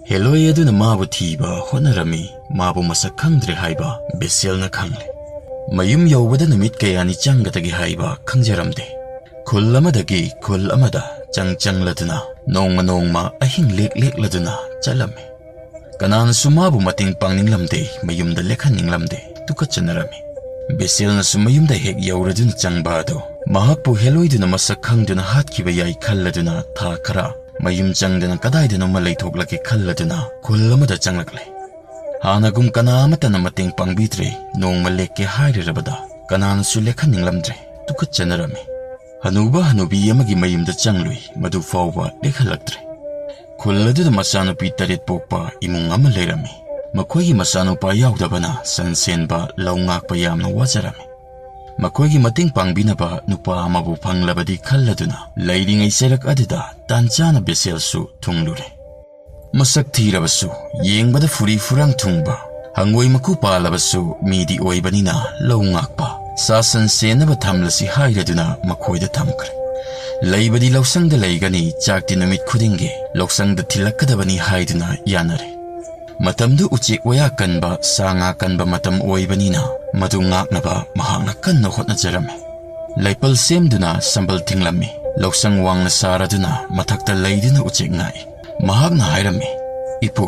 ꯍꯦꯂꯣꯏ ꯑꯗꯨꯅ ꯃꯥꯕꯨ ꯊꯤꯕ ꯍꯣꯠꯅꯔꯝꯃꯤ, ꯃꯥꯕꯨ ꯃꯁꯛ ꯈꯪꯗ꯭ꯔꯦ ꯍꯥꯏꯕ ꯕꯦꯁꯦꯜꯅ ꯈꯪꯂꯦ꯫ ꯃꯌꯨꯝ ꯌꯧꯕꯗ ꯅꯨꯃꯤꯠ ꯀꯌꯥꯅꯤ ꯆꯪꯒꯗꯒꯦ ꯍꯥꯏꯕ ꯈꯪꯖꯔꯝꯗꯦ꯫ ꯈꯨꯜ ꯑꯃꯗꯒꯤ ꯈꯨꯜ ꯑꯃꯗ ꯆꯪ ꯆꯪꯂꯗꯨꯅ ꯅꯣꯡꯃ ꯅꯣꯡꯃ ꯑꯍꯤꯡ ꯂꯦꯛ ꯂꯦꯛꯂꯗꯨꯅ ꯆꯠꯂꯝꯃꯤ꯫ ꯀꯅꯥꯅꯁꯨ ꯃꯥꯕꯨ ꯃꯇꯦꯡ ꯄꯥꯡꯅꯤꯡꯂꯝꯗꯦ, ꯃꯌꯨꯝꯗ ꯂꯦꯛꯍꯟꯅꯤꯡꯂꯝꯗꯦ, ꯇꯨꯀꯠꯆꯅꯔꯝꯃꯤ꯫ ꯕꯦꯁꯦꯜꯅꯁꯨ ꯃꯌꯨꯝꯗ ꯍꯦꯛ ꯌꯧꯔꯗꯨꯅ ꯆꯪꯕ ꯑꯗꯨ ꯃꯍꯥꯛꯄꯨ ꯍꯦꯜꯂꯣꯏꯗꯨꯅ ꯃꯁꯛ ꯈꯪꯗꯨꯅ ꯍꯥꯠꯈꯤꯕ ꯌꯥꯏ ꯈꯜꯂꯗꯨꯅ ꯊꯥ ꯈꯔ ꯃꯌꯨꯝ ꯆꯪꯗꯅ ꯀꯗꯥꯏꯗꯅꯣꯃ ꯂꯩꯊꯣꯛꯂꯒꯦ ꯈꯜꯂꯗꯨꯅ ꯈꯨꯜ ꯑꯃꯗ ꯆꯪꯂꯛꯂꯦ꯫ ꯍꯥꯟꯅꯒꯨꯝ ꯀꯅꯥ ꯑꯃꯠꯇꯅ ꯃꯇꯦꯡ ꯄꯥꯡꯕꯤꯗ꯭ꯔꯦ꯫ ꯅꯣꯡꯃ ꯂꯦꯛꯀꯦ ꯍꯥꯏꯔꯨꯔꯕꯗ ꯀꯅꯥꯅꯁꯨ ꯂꯦꯛꯍꯟꯅꯤꯡꯂꯝꯗ꯭ꯔꯦ꯫ ꯇꯨꯀꯠꯆꯅꯔꯝꯃꯤ꯫ ꯍꯅꯨꯕ ꯍꯅꯨꯕꯤ ꯑꯃꯒꯤ ꯃꯌꯨꯝꯗ ꯆꯪꯂꯨꯏ, ꯃꯗꯨ ꯐꯥꯎꯕ ꯂꯦꯛꯍꯜꯂꯛꯇ꯭ꯔꯦ꯫ ꯈꯨꯜ ꯑꯗꯨꯗ ꯃꯆꯥꯅꯨꯄꯤ ꯇꯔꯦꯠ ꯄꯣꯛꯄ ꯏꯃꯨꯡ ꯑꯃ ꯂꯩꯔꯝꯃꯤ꯫ ꯃꯈꯣꯏꯒꯤ ꯃꯆꯥꯅꯨꯄꯥ ꯌꯥꯎꯗꯕꯅ ꯁꯟ ꯁꯦꯟꯕ, ꯂꯧ ꯉꯥꯛꯄ ꯌꯥꯝꯅ ꯋꯥꯖꯔꯝꯃꯤ꯫ ꯃꯈꯣꯏꯒꯤ ꯃꯇꯦꯡ ꯄꯥꯡꯕꯤꯅꯕ ꯅꯨꯄꯥ ꯑꯃꯕꯨ ꯐꯪꯂꯕꯗꯤ ꯈꯜꯂꯗꯨꯅ ꯂꯩꯔꯤꯉꯩ ꯆꯩꯔꯛ ꯑꯗꯨꯗ ꯇꯥꯟ ꯆꯥꯅ ꯕꯦꯁꯦꯜꯁꯨ ꯊꯨꯡꯂꯨꯔꯦ꯫ ꯃꯁꯛ ꯊꯤꯔꯕꯁꯨ ꯌꯦꯡꯕꯗ ꯐꯨꯔꯤ ꯐꯨꯔꯥꯡ ꯊꯨꯡꯕ, ꯍꯪꯉꯣꯏ ꯃꯀꯨ ꯄꯥꯜꯂꯕꯁꯨ ꯃꯤꯗꯤ ꯑꯣꯏꯕꯅꯤꯅ ꯂꯧ ꯉꯥꯛꯄ, ꯁꯥ ꯁꯟ ꯁꯦꯟꯅꯕ ꯊꯝꯂꯁꯤ ꯍꯥꯏꯔꯗꯨꯅ ꯃꯈꯣꯏꯗ ꯊꯝꯈ꯭ꯔꯦ꯫ ꯂꯩꯕꯗꯤ ꯂꯧꯁꯪꯗ ꯂꯩꯒꯅꯤ, ꯆꯥꯛꯇꯤ ꯅꯨꯃꯤꯠ ꯈꯨꯗꯤꯡꯒꯤ ꯂꯧꯁꯪꯗ ꯊꯤꯜꯂꯛꯀꯗꯕꯅꯤ ꯍꯥꯏꯗꯨꯅ ꯌꯥꯅꯔꯦ꯫ ꯃꯇꯝꯗꯨ ꯎꯆꯦꯛ ꯋꯥꯌꯥ ꯀꯟꯕ, ꯁꯥ ꯉꯥ ꯀꯟꯕ ꯃꯇꯝ ꯑꯣꯏꯕꯅꯤꯅ ꯃꯗꯨ ꯉꯥꯛꯅꯕ ꯃꯍꯥꯛꯅ ꯀꯟꯅ ꯍꯣꯠꯅꯖꯔꯝꯃꯤ꯫ ꯂꯩꯄꯜ ꯁꯦꯝꯗꯨꯅ ꯁꯝꯕꯜ ꯊꯤꯡꯂꯝꯃꯤ꯫ ꯂꯧꯁꯪ ꯋꯥꯡꯅ ꯁꯥꯔꯗꯨꯅ ꯃꯊꯛꯇ ꯂꯩꯗꯨꯅ ꯎꯆꯦꯛ ꯉꯥꯛꯏ꯫ ꯃꯍꯥꯛꯅ ꯍꯥꯏꯔꯝꯃꯤ, "ꯏꯄꯨ,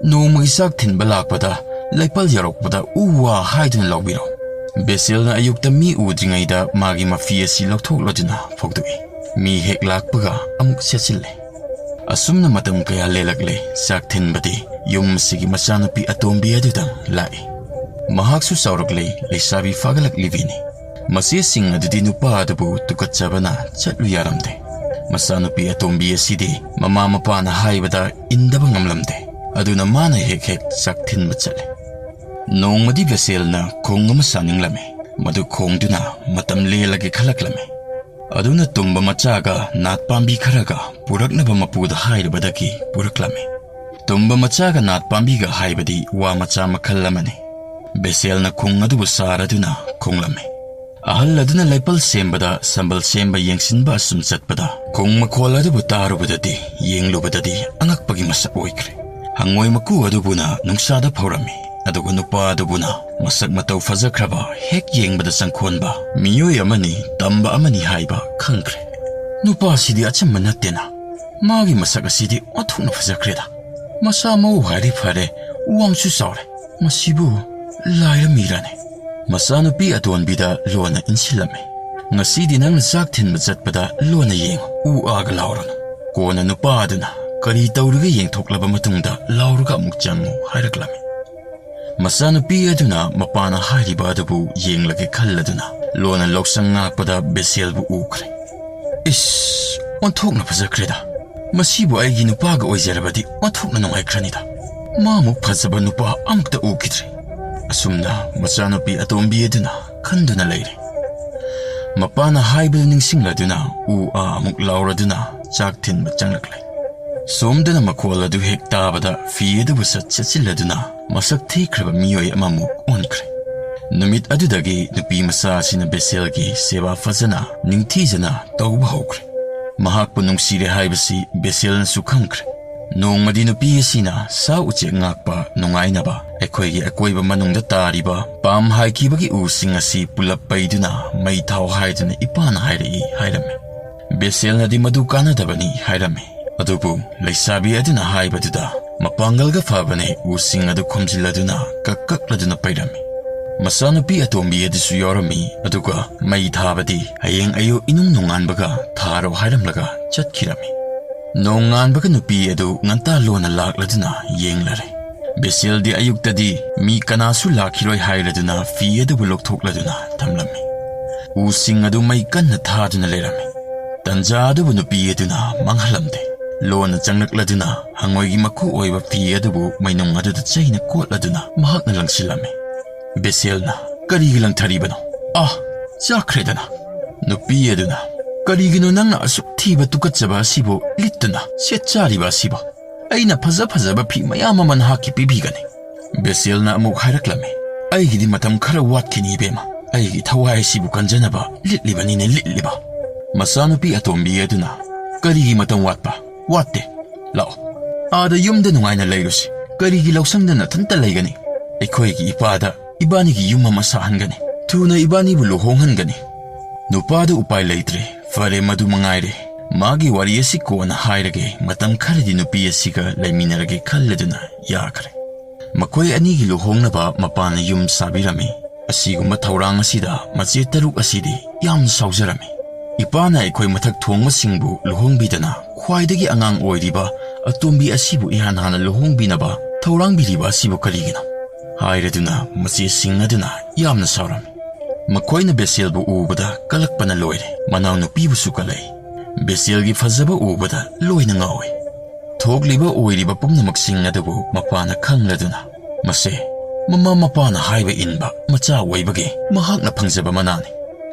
ꯅꯣꯡꯃꯒꯤ ꯆꯥꯛ ꯊꯤꯟꯕ ꯂꯥꯛꯄꯗ ꯂꯩꯄꯜ ꯌꯧꯔꯛꯄꯗ ꯎ ꯋꯥ ꯍꯥꯏꯗꯨꯅ ꯂꯧꯕꯤꯔꯣ꯫" ꯕꯦꯁꯦꯜꯅ ꯑꯌꯨꯛꯇ ꯃꯤ ꯎꯗ꯭ꯔꯤꯉꯩꯗ ꯃꯥꯒꯤ ꯃꯐꯤ ꯑꯁꯤ ꯂꯧꯊꯣꯛꯂꯗꯨꯅ ꯐꯧꯗꯣꯛꯏ꯫ ꯃꯤ ꯍꯦꯛ ꯂꯥꯛꯄꯒ ꯑꯃꯨꯛ ꯁꯦꯠꯆꯤꯜꯂꯦ꯫ ꯑꯁꯨꯝꯅ ꯃꯇꯝ ꯀꯌꯥ ꯂꯦꯜꯂꯛꯂꯦ꯫ ꯆꯥꯛ ꯊꯤꯟꯕꯗꯤ ꯌꯨꯝ ꯑꯁꯤꯒꯤ ꯃꯆꯥꯅꯨꯄꯤ ꯑꯇꯣꯝꯕꯤ ꯑꯗꯨꯗꯪ ꯂꯥꯛꯏ꯫ ꯃꯍꯥꯛꯁꯨ ꯆꯥꯎꯔꯛꯂꯦ, ꯂꯩꯁꯥꯕꯤ ꯐꯥꯒꯠꯂꯛꯂꯤꯕꯤꯅꯤ꯫ ꯃꯆꯦꯁꯤꯡ ꯑꯗꯨꯗꯤ ꯅꯨꯄꯥ ꯑꯗꯨꯕꯨ ꯇꯨꯀꯠꯆꯕꯅ ꯆꯠꯂꯨ ꯌꯥꯔꯝꯗꯦ꯫ ꯃꯆꯥꯅꯨꯄꯤ ꯑꯇꯣꯝꯕꯤ ꯑꯁꯤꯗꯤ ꯃꯃꯥ ꯃꯄꯥꯅ ꯍꯥꯏꯕꯗ ꯏꯟꯗꯕ ꯉꯝꯂꯝꯗꯦ꯫ ꯑꯗꯨꯅ ꯃꯥꯅ ꯍꯦꯛ ꯍꯦꯛ ꯆꯥꯛ ꯊꯤꯟꯕ ꯆꯠꯂꯤ꯫ ꯅꯣꯡꯃꯗꯤ ꯕꯦꯁꯦꯜꯅ ꯈꯣꯡ ꯑꯃ ꯁꯥꯅꯤꯡꯂꯝꯃꯤ꯫ ꯃꯗꯨ ꯈꯣꯡꯗꯨꯅ ꯃꯇꯝ ꯂꯦꯜꯂꯒꯦ ꯈꯜꯂꯛꯂꯝꯃꯤ꯫ ꯑꯗꯨꯅ ꯇꯨꯝꯕ ꯃꯆꯥꯒ ꯅꯥꯠ ꯄꯥꯝꯕꯤ ꯈꯔꯒ ꯄꯨꯔꯛꯅꯕ ꯃꯄꯨꯗ ꯍꯥꯏꯔꯨꯕꯗꯒꯤ ꯄꯨꯔꯛꯂꯝꯃꯤ꯫ ꯇꯨꯝꯕ ꯃꯆꯥꯒ ꯅꯥꯠ ꯄꯥꯝꯕꯤꯒ ꯍꯥꯏꯕꯗꯤ ꯋꯥ ꯃꯆꯥ ꯃꯈꯜ ꯑꯃꯅꯤ꯫ ꯕꯦꯁꯦꯜꯅ ꯈꯣꯡ ꯑꯗꯨꯕꯨ ꯁꯥꯔꯗꯨꯅ ꯈꯣꯡꯂꯝꯃꯤ꯫ ꯑꯍꯜ ꯑꯗꯨꯅ ꯂꯩꯄꯜ ꯁꯦꯝꯕꯗ, ꯁꯝꯕꯜ ꯁꯦꯝꯕ, ꯌꯦꯡꯁꯤꯟꯕ ꯑꯁꯨꯝ ꯆꯠꯄꯗ ꯈꯣꯡ ꯃꯈꯣꯜ ꯑꯗꯨꯕꯨ ꯇꯥꯔꯨꯕꯗꯗꯤ, ꯌꯦꯡꯂꯨꯕꯗꯗꯤ ꯑꯉꯛꯄꯒꯤ ꯃꯁꯛ ꯑꯣꯏꯈ꯭ꯔꯦ꯫ ꯍꯪꯉꯣꯏ ꯃꯀꯨ ꯑꯗꯨꯕꯨꯅ ꯅꯨꯡꯁꯥꯗ ꯐꯧꯔꯝꯃꯤ, ꯑꯗꯨꯒ ꯅꯨꯄꯥ ꯑꯗꯨꯕꯨꯅ ꯃꯁꯛ ꯃꯇꯧ ꯐꯖꯈ꯭ꯔꯕ, ꯍꯦꯛ ꯌꯦꯡꯕꯗ ꯆꯪꯈꯣꯟꯕ ꯃꯤꯑꯣꯏ ꯑꯃꯅꯤ, ꯇꯝꯕ ꯑꯃꯅꯤ ꯍꯥꯏꯕ ꯈꯪꯈ꯭ꯔꯦ꯫ "ꯅꯨꯄꯥꯁꯤꯗꯤ ꯑꯆꯝꯕ ꯅꯠꯇꯦꯅ, ꯃꯥꯒꯤ ꯃꯁꯛ ꯑꯁꯤꯗꯤ ꯑꯣꯟꯊꯣꯛꯅ ꯐꯖꯈ꯭ꯔꯦꯗ꯫ ꯃꯁꯥ ꯃꯎ ꯍꯥꯏꯔꯤ ꯐꯔꯦ, ꯋꯥꯡꯁꯨ ꯆꯥꯎꯔꯦ꯫ ꯃꯁꯤꯕꯨ ꯂꯥꯏꯔ ꯃꯤꯔꯅꯦ?" ꯃꯆꯥꯅꯨꯄꯤ ꯑꯇꯣꯟꯕꯤꯗ ꯂꯣꯟꯅ ꯏꯟꯁꯤꯜꯂꯝꯃꯤ꯫ "ꯉꯁꯤꯗꯤ ꯅꯪꯅ ꯆꯥꯛ ꯊꯤꯟꯕ ꯆꯠꯄꯗ ꯂꯣꯟꯅ ꯌꯦꯡꯉꯨ, ꯎ ꯑꯥꯒ ꯂꯥꯎꯔꯨꯅꯨ꯫ ꯀꯣꯟꯅ ꯅꯨꯄꯥ ꯑꯗꯨꯅ ꯀꯔꯤ ꯇꯧꯔꯤꯒꯦ ꯌꯦꯡꯊꯣꯛꯂꯕ ꯃꯇꯨꯡꯗ ꯂꯥꯎꯔꯒ ꯑꯃꯨꯛ ꯆꯪꯉꯨ" ꯍꯥꯏꯔꯛꯂꯝꯃꯤ꯫ ꯃꯆꯥꯅꯨꯄꯤ ꯑꯗꯨꯅ ꯃꯄꯥꯅ ꯍꯥꯏꯔꯤꯕ ꯑꯗꯨꯕꯨ ꯌꯦꯡꯂꯒꯦ ꯈꯜꯂꯗꯨꯅ ꯂꯣꯟꯅ ꯂꯧꯁꯪ ꯉꯥꯛꯄꯗ ꯕꯦꯁꯦꯜꯕꯨ ꯎꯈ꯭ꯔꯦ꯫ "ꯏꯁ, ꯑꯣꯟꯊꯣꯛꯅ ꯐꯖꯈ꯭ꯔꯦꯗ꯫ ꯃꯁꯤꯕꯨ ꯑꯩꯒꯤ ꯅꯨꯄꯥꯒ ꯑꯣꯏꯖꯔꯕꯗꯤ ꯑꯣꯟꯊꯣꯛꯅ ꯅꯨꯡꯉꯥꯏꯈ꯭ꯔꯅꯤꯗ꯫ ꯃꯥꯃꯨꯛ ꯐꯖꯕ ꯅꯨꯄꯥ ꯑꯃꯨꯛꯇ ꯎꯈꯤꯗ꯭ꯔꯤ"꯫ ꯑꯁꯨꯝꯅ ꯃꯆꯥꯅꯨꯄꯤ ꯑꯇꯣꯝꯕꯤ ꯑꯗꯨꯅ ꯈꯟꯗꯨꯅ ꯂꯩꯔꯦ꯫ ꯃꯄꯥꯅ ꯍꯥꯏꯕꯗꯨ ꯅꯤꯡꯁꯤꯡꯂꯗꯨꯅ ꯎ ꯑꯥ ꯑꯃꯨꯛ ꯂꯥꯎꯔꯗꯨꯅ ꯆꯥꯛ ꯊꯤꯟꯕ ꯆꯪꯂꯛꯂꯦ꯫ ꯁꯣꯝꯗꯅ ꯃꯈꯣꯜ ꯑꯗꯨ ꯍꯦꯛ ꯇꯥꯕꯗ ꯐꯤ ꯑꯗꯨꯕꯨ ꯁꯠ ꯁꯠꯆꯤꯜꯂꯗꯨꯅ ꯃꯁꯛ ꯊꯤꯈ꯭ꯔꯕ ꯃꯤꯑꯣꯏ ꯑꯃꯃꯨꯛ ꯑꯣꯟꯈ꯭ꯔꯦ꯫ ꯅꯨꯃꯤꯠ ꯑꯗꯨꯗꯒꯤ ꯅꯨꯄꯤ ꯃꯆꯥ ꯑꯁꯤꯅ ꯕꯦꯁꯦꯜꯒꯤ ꯁꯦꯕꯥ ꯐꯖꯅ ꯅꯤꯡꯊꯤꯖꯅ ꯇꯧꯕ ꯍꯧꯈ꯭ꯔꯦ꯫ ꯃꯍꯥꯛꯄꯨ ꯅꯨꯡꯁꯤꯔꯦ ꯍꯥꯏꯕꯁꯤ ꯕꯦꯁꯦꯜꯅꯁꯨ ꯈꯪꯈ꯭ꯔꯦ꯫ ꯅꯣꯡꯃꯗꯤ ꯅꯨꯄꯤ ꯑꯁꯤꯅ ꯁꯥ ꯎꯆꯦꯛ ꯉꯥꯛꯄ ꯅꯨꯡꯉꯥꯏꯅꯕ ꯑꯩꯈꯣꯏꯒꯤ ꯑꯀꯣꯏꯕ ꯃꯅꯨꯡꯗ ꯇꯥꯔꯤꯕ ꯄꯥꯝ ꯍꯥꯏꯈꯤꯕꯒꯤ ꯎꯁꯤꯡ ꯑꯁꯤ ꯄꯨꯂꯞ ꯄꯩꯗꯨꯅ ꯃꯩ ꯊꯥꯎ ꯍꯥꯏꯗꯨꯅ ꯏꯄꯥꯅ ꯍꯥꯏꯔꯛꯏ ꯍꯥꯏꯔꯝꯃꯤ꯫ ꯕꯦꯁꯦꯜꯅꯗꯤ ꯃꯗꯨ ꯀꯥꯟꯅꯗꯕꯅꯤ ꯍꯥꯏꯔꯝꯃꯤ꯫ ꯑꯗꯨꯕꯨ ꯂꯩꯁꯥꯕꯤ ꯑꯗꯨꯅ ꯍꯥꯏꯕꯗꯨꯗ ꯃꯄꯥꯡꯒꯜꯒ ꯐꯕꯅꯦ ꯎꯁꯤꯡ ꯑꯗꯨ ꯈꯣꯝꯖꯤꯜꯂꯗꯨꯅ ꯀꯛ ꯀꯛꯂꯗꯨꯅ ꯄꯩꯔꯝꯃꯤ꯫ ꯃꯆꯥꯅꯨꯄꯤ ꯑꯇꯣꯝꯕꯤ ꯑꯗꯨꯁꯨ ꯌꯥꯎꯔꯝꯃꯤ, ꯑꯗꯨꯒ ꯃꯩ ꯊꯥꯕꯗꯤ ꯍꯌꯦꯡ ꯑꯌꯨꯛ ꯏꯅꯨꯡ ꯅꯣꯡꯉꯥꯟꯕꯒ ꯊꯥꯔꯣ ꯍꯥꯏꯔꯝꯂꯒ ꯆꯠꯈꯤꯔꯝꯃꯤ꯫ ꯅꯣꯡꯉꯥꯟꯕꯒ ꯅꯨꯄꯤ ꯑꯗꯨ ꯉꯟꯇꯥ ꯂꯣꯟꯅ ꯂꯥꯛꯂꯗꯨꯅ ꯌꯦꯡꯂꯔꯦ꯫ ꯕꯦꯁꯦꯜꯗꯤ ꯑꯌꯨꯛꯇꯗꯤ ꯃꯤ ꯀꯅꯥꯁꯨ ꯂꯥꯛꯈꯤꯔꯣꯏ ꯍꯥꯏꯔꯗꯨꯅ ꯐꯤ ꯑꯗꯨꯕꯨ ꯂꯧꯊꯣꯛꯂꯗꯨꯅ ꯊꯝꯂꯝꯃꯤ꯫ ꯎꯁꯤꯡ ꯑꯗꯨ ꯃꯩ ꯀꯟꯅ ꯊꯥꯗꯨꯅ ꯂꯩꯔꯝꯃꯤ꯫ ꯇꯟꯖꯥ ꯑꯗꯨꯕꯨ ꯅꯨꯄꯤ ꯑꯗꯨꯅ ꯃꯥꯡꯍꯜꯂꯝꯗꯦ꯫ ꯂꯣꯟꯅ ꯆꯪꯂꯛꯂꯗꯨꯅ ꯍꯪꯉꯣꯏꯒꯤ ꯃꯀꯨ ꯑꯣꯏꯕ ꯐꯤ ꯑꯗꯨꯕꯨ ꯃꯩꯅꯨꯡ ꯑꯗꯨꯗ ꯆꯩꯅ ꯀꯣꯠꯂꯗꯨꯅ ꯃꯍꯥꯛꯅ ꯂꯪꯁꯤꯜꯂꯝꯃꯤ꯫ ꯕꯦꯁꯦꯜꯅ, "ꯀꯔꯤꯒꯤ ꯂꯪꯊꯔꯤꯕꯅꯣ? ꯑꯥ, ꯆꯥꯈ꯭ꯔꯦꯗꯅ!" ꯅꯨꯄꯤ ꯑꯗꯨꯅ, "ꯀꯔꯤꯒꯤꯅꯣ ꯅꯪꯅ ꯑꯁꯨꯛ ꯊꯤꯕ ꯇꯨꯀꯠꯆꯕ ꯑꯁꯤꯕꯨ ꯂꯤꯠꯇꯨꯅ ꯁꯦꯠ ꯆꯥꯔꯤꯕ ꯑꯁꯤꯕꯣ? ꯑꯩꯅ ꯐꯖ ꯐꯖꯕ ꯐꯤ ꯃꯌꯥꯝ ꯑꯃ ꯅꯍꯥꯛꯀꯤ ꯄꯤꯕꯤꯒꯅꯤ"꯫ ꯕꯦꯁꯦꯜꯅ ꯑꯃꯨꯛ ꯍꯥꯏꯔꯛꯂꯝꯃꯤ, "ꯑꯩꯒꯤꯗꯤ ꯃꯇꯝ ꯈꯔ ꯋꯥꯠꯈꯤꯅꯤ ꯏꯕꯦꯝꯃ꯫ ꯑꯩꯒꯤ ꯊꯋꯥꯏ ꯑꯁꯤꯕꯨ ꯀꯟꯖꯅꯕ ꯂꯤꯠꯂꯤꯕꯅꯤꯅꯦ, ꯂꯤꯠꯂꯤꯕ"꯫ ꯃꯆꯥꯅꯨꯄꯤ ꯑꯇꯣꯝꯕꯤ ꯑꯗꯨꯅ, "ꯀꯔꯤꯒꯤ ꯃꯇꯝ ꯋꯥꯠꯄ? ꯋꯥꯠꯇꯦ꯫ ꯂꯥꯛꯑꯣ, ꯑꯥꯗ ꯌꯨꯝꯗ ꯅꯨꯡꯉꯥꯏꯅ ꯂꯩꯔꯨꯁꯤ꯫ ꯀꯔꯤꯒꯤ ꯂꯧꯁꯪꯗ ꯅꯊꯟꯇ ꯂꯩꯒꯅꯤ? ꯑꯩꯈꯣꯏꯒꯤ ꯏꯄꯥꯗ ꯏꯕꯥꯅꯤꯒꯤ ꯌꯨꯝ ꯑꯃ ꯁꯥꯍꯟꯒꯅꯤ꯫ ꯊꯨꯅ ꯏꯕꯥꯅꯤꯕꯨ ꯂꯨꯍꯣꯡꯍꯟꯒꯅꯤ"꯫ ꯅꯨꯄꯥꯗꯨ ꯎꯄꯥꯏ ꯂꯩꯇ꯭ꯔꯦ꯫ "ꯐꯔꯦ, ꯃꯗꯨ ꯃꯉꯥꯏꯔꯦ꯫ ꯃꯥꯒꯤ ꯋꯥꯔꯤ ꯑꯁꯤ ꯀꯣꯟꯅ ꯍꯥꯏꯔꯒꯦ꯫ ꯃꯇꯝ ꯈꯔꯗꯤ ꯅꯨꯄꯤ ꯑꯁꯤꯒ ꯂꯩꯃꯤꯟꯅꯔꯒꯦ" ꯈꯜꯂꯗꯨꯅ ꯌꯥꯈ꯭ꯔꯦ꯫ ꯃꯈꯣꯏ ꯑꯅꯤꯒꯤ ꯂꯨꯍꯣꯡꯅꯕ ꯃꯄꯥꯅ ꯌꯨꯝ ꯁꯥꯕꯤꯔꯝꯃꯤ꯫ ꯑꯁꯤꯒꯨꯝꯕ ꯊꯧꯔꯥꯡ ꯑꯁꯤꯗ ꯃꯆꯦ ꯇꯔꯨꯛ ꯑꯁꯤꯗꯤ ꯌꯥꯝꯅ ꯁꯥꯎꯖꯔꯝꯃꯤ꯫ "ꯏꯄꯥꯅ ꯑꯩꯈꯣꯏ ꯃꯊꯛ ꯊꯣꯡꯕꯁꯤꯡꯕꯨ ꯂꯨꯍꯣꯡꯕꯤꯗꯅ ꯈ꯭ꯋꯥꯏꯗꯒꯤ ꯑꯉꯥꯡ ꯑꯣꯏꯔꯤꯕ ꯑꯇꯣꯝꯕꯤ ꯑꯁꯤꯕꯨ ꯏꯍꯥꯟ ꯍꯥꯟꯅ ꯂꯨꯍꯣꯡꯕꯤꯅꯕ ꯊꯧꯔꯥꯡꯕꯤꯔꯤꯕ ꯑꯁꯤꯕꯨ ꯀꯔꯤꯒꯤꯅꯣ?" ꯍꯥꯏꯔꯗꯨꯅ ꯃꯆꯦꯁꯤꯡ ꯑꯗꯨꯅ ꯌꯥꯝꯅ ꯁꯥꯎꯔꯝꯃꯤ꯫ ꯃꯈꯣꯏꯅ ꯕꯦꯁꯦꯜꯕꯨ ꯎꯕꯗ ꯀꯂꯛꯄꯅ ꯂꯣꯏꯔꯦ꯫ ꯃꯅꯥꯎꯅꯨꯄꯤꯕꯨꯁꯨ ꯀꯜꯂꯛꯏ꯫ ꯕꯦꯁꯦꯜꯒꯤ ꯐꯖꯕ ꯎꯕꯗ ꯂꯣꯏꯅ ꯉꯥꯎꯏ꯫ ꯊꯣꯛꯂꯤꯕ ꯑꯣꯏꯔꯤꯕ ꯄꯨꯝꯅꯃꯛꯁꯤꯡ ꯑꯗꯨꯕꯨ ꯃꯄꯥꯅ ꯈꯪꯂꯗꯨꯅ, "ꯃꯁꯦ ꯃꯃꯥ ꯃꯄꯥꯅ ꯍꯥꯏꯕ ꯏꯟꯕ ꯃꯆꯥ ꯑꯣꯏꯕꯒꯤ ꯃꯍꯥꯛꯅ ꯐꯪꯖꯕ ꯃꯅꯥꯅꯤ꯫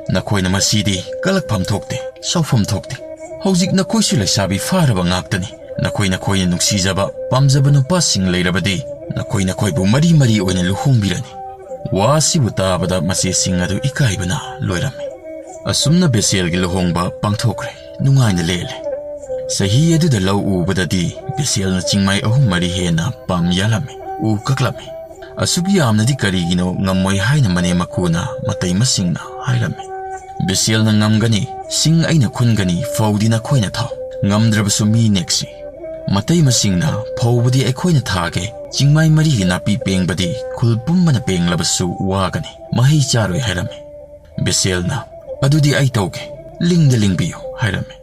ꯅꯈꯣꯏꯅ ꯃꯁꯤꯗꯤ ꯀꯂꯛꯐꯝ ꯊꯣꯛꯇꯦ, ꯁꯥꯎꯐꯝ ꯊꯣꯛꯇꯦ꯫ ꯍꯧꯖꯤꯛ ꯅꯈꯣꯏꯁꯨ ꯂꯩꯁꯥꯕꯤ ꯐꯥꯔꯕ ꯉꯥꯛꯇꯅꯤ꯫ ꯅꯈꯣꯏ ꯅꯈꯣꯏꯅ ꯅꯨꯡꯁꯤꯖꯕ, ꯄꯥꯝꯖꯕ ꯅꯨꯄꯥꯁꯤꯡ ꯂꯩꯔꯕꯗꯤ ꯅꯈꯣꯏ ꯅꯈꯣꯏꯕꯨ ꯃꯔꯤ ꯃꯔꯤ ꯑꯣꯏꯅ ꯂꯨꯍꯣꯡꯕꯤꯔꯅꯤ"꯫ ꯋꯥ ꯑꯁꯤꯕꯨ ꯇꯥꯕꯗ ꯃꯆꯦꯁꯤꯡ ꯑꯗꯨ ꯏꯀꯥꯏꯕꯅ ꯂꯣꯏꯔꯝꯃꯤ꯫ ꯑꯁꯨꯝꯅ ꯕꯦꯁꯦꯜꯒꯤ ꯂꯨꯍꯣꯡꯕ ꯄꯥꯡꯊꯣꯛꯈ꯭ꯔꯦ꯫ ꯅꯨꯡꯉꯥꯏꯅ ꯂꯦꯜꯂꯦ꯫ ꯆꯍꯤ ꯑꯗꯨꯗ ꯂꯧ ꯎꯕꯗꯗꯤ ꯕꯦꯁꯦꯜꯅ ꯆꯤꯡꯃꯥꯏ ꯑꯍꯨꯝ ꯃꯔꯤ ꯍꯦꯟꯅ ꯄꯥꯝ ꯌꯥꯜꯂꯝꯃꯤ꯫ ꯎ ꯀꯛꯂꯝꯃꯤ꯫ ꯑꯁꯨꯛ ꯌꯥꯝꯅꯗꯤ ꯀꯔꯤꯒꯤꯅꯣ ꯉꯝꯃꯣꯏ ꯍꯥꯏꯅ ꯃꯅꯦꯝ ꯃꯀꯨꯅ ꯃꯇꯩꯃꯁꯤꯡꯅ ꯍꯥꯏꯔꯝꯃꯤ꯫ ꯕꯦꯁꯦꯜꯅ ꯉꯝꯒꯅꯤ, ꯁꯤꯡ ꯑꯩꯅ ꯈꯨꯟꯒꯅꯤ, ꯐꯧꯗꯤ ꯅꯈꯣꯏꯅ ꯊꯥꯎ, ꯉꯝꯗ꯭ꯔꯕꯁꯨ ꯃꯤ ꯅꯦꯛꯁꯤ꯫ ꯃꯇꯩꯃꯁꯤꯡꯅ ꯐꯧꯕꯗꯤ ꯑꯩꯈꯣꯏꯅ ꯊꯥꯒꯦ, ꯆꯤꯡꯃꯥꯏ ꯃꯔꯤꯒꯤ ꯅꯥꯄꯤ ꯄꯦꯡꯕꯗꯤ ꯈꯨꯜ ꯄꯨꯝꯕꯅ ꯄꯦꯡꯂꯕꯁꯨ ꯋꯥꯒꯅꯤ, ꯃꯍꯩ ꯆꯥꯔꯣꯏ ꯍꯥꯏꯔꯝꯃꯤ꯫ ꯕꯦꯁꯦꯜꯅ, "ꯑꯗꯨꯗꯤ ꯑꯩ ꯇꯧꯒꯦ, ꯂꯤꯡꯗ ꯂꯤꯡꯕꯤꯌꯨ" ꯍꯥꯏꯔꯝꯃꯤ꯫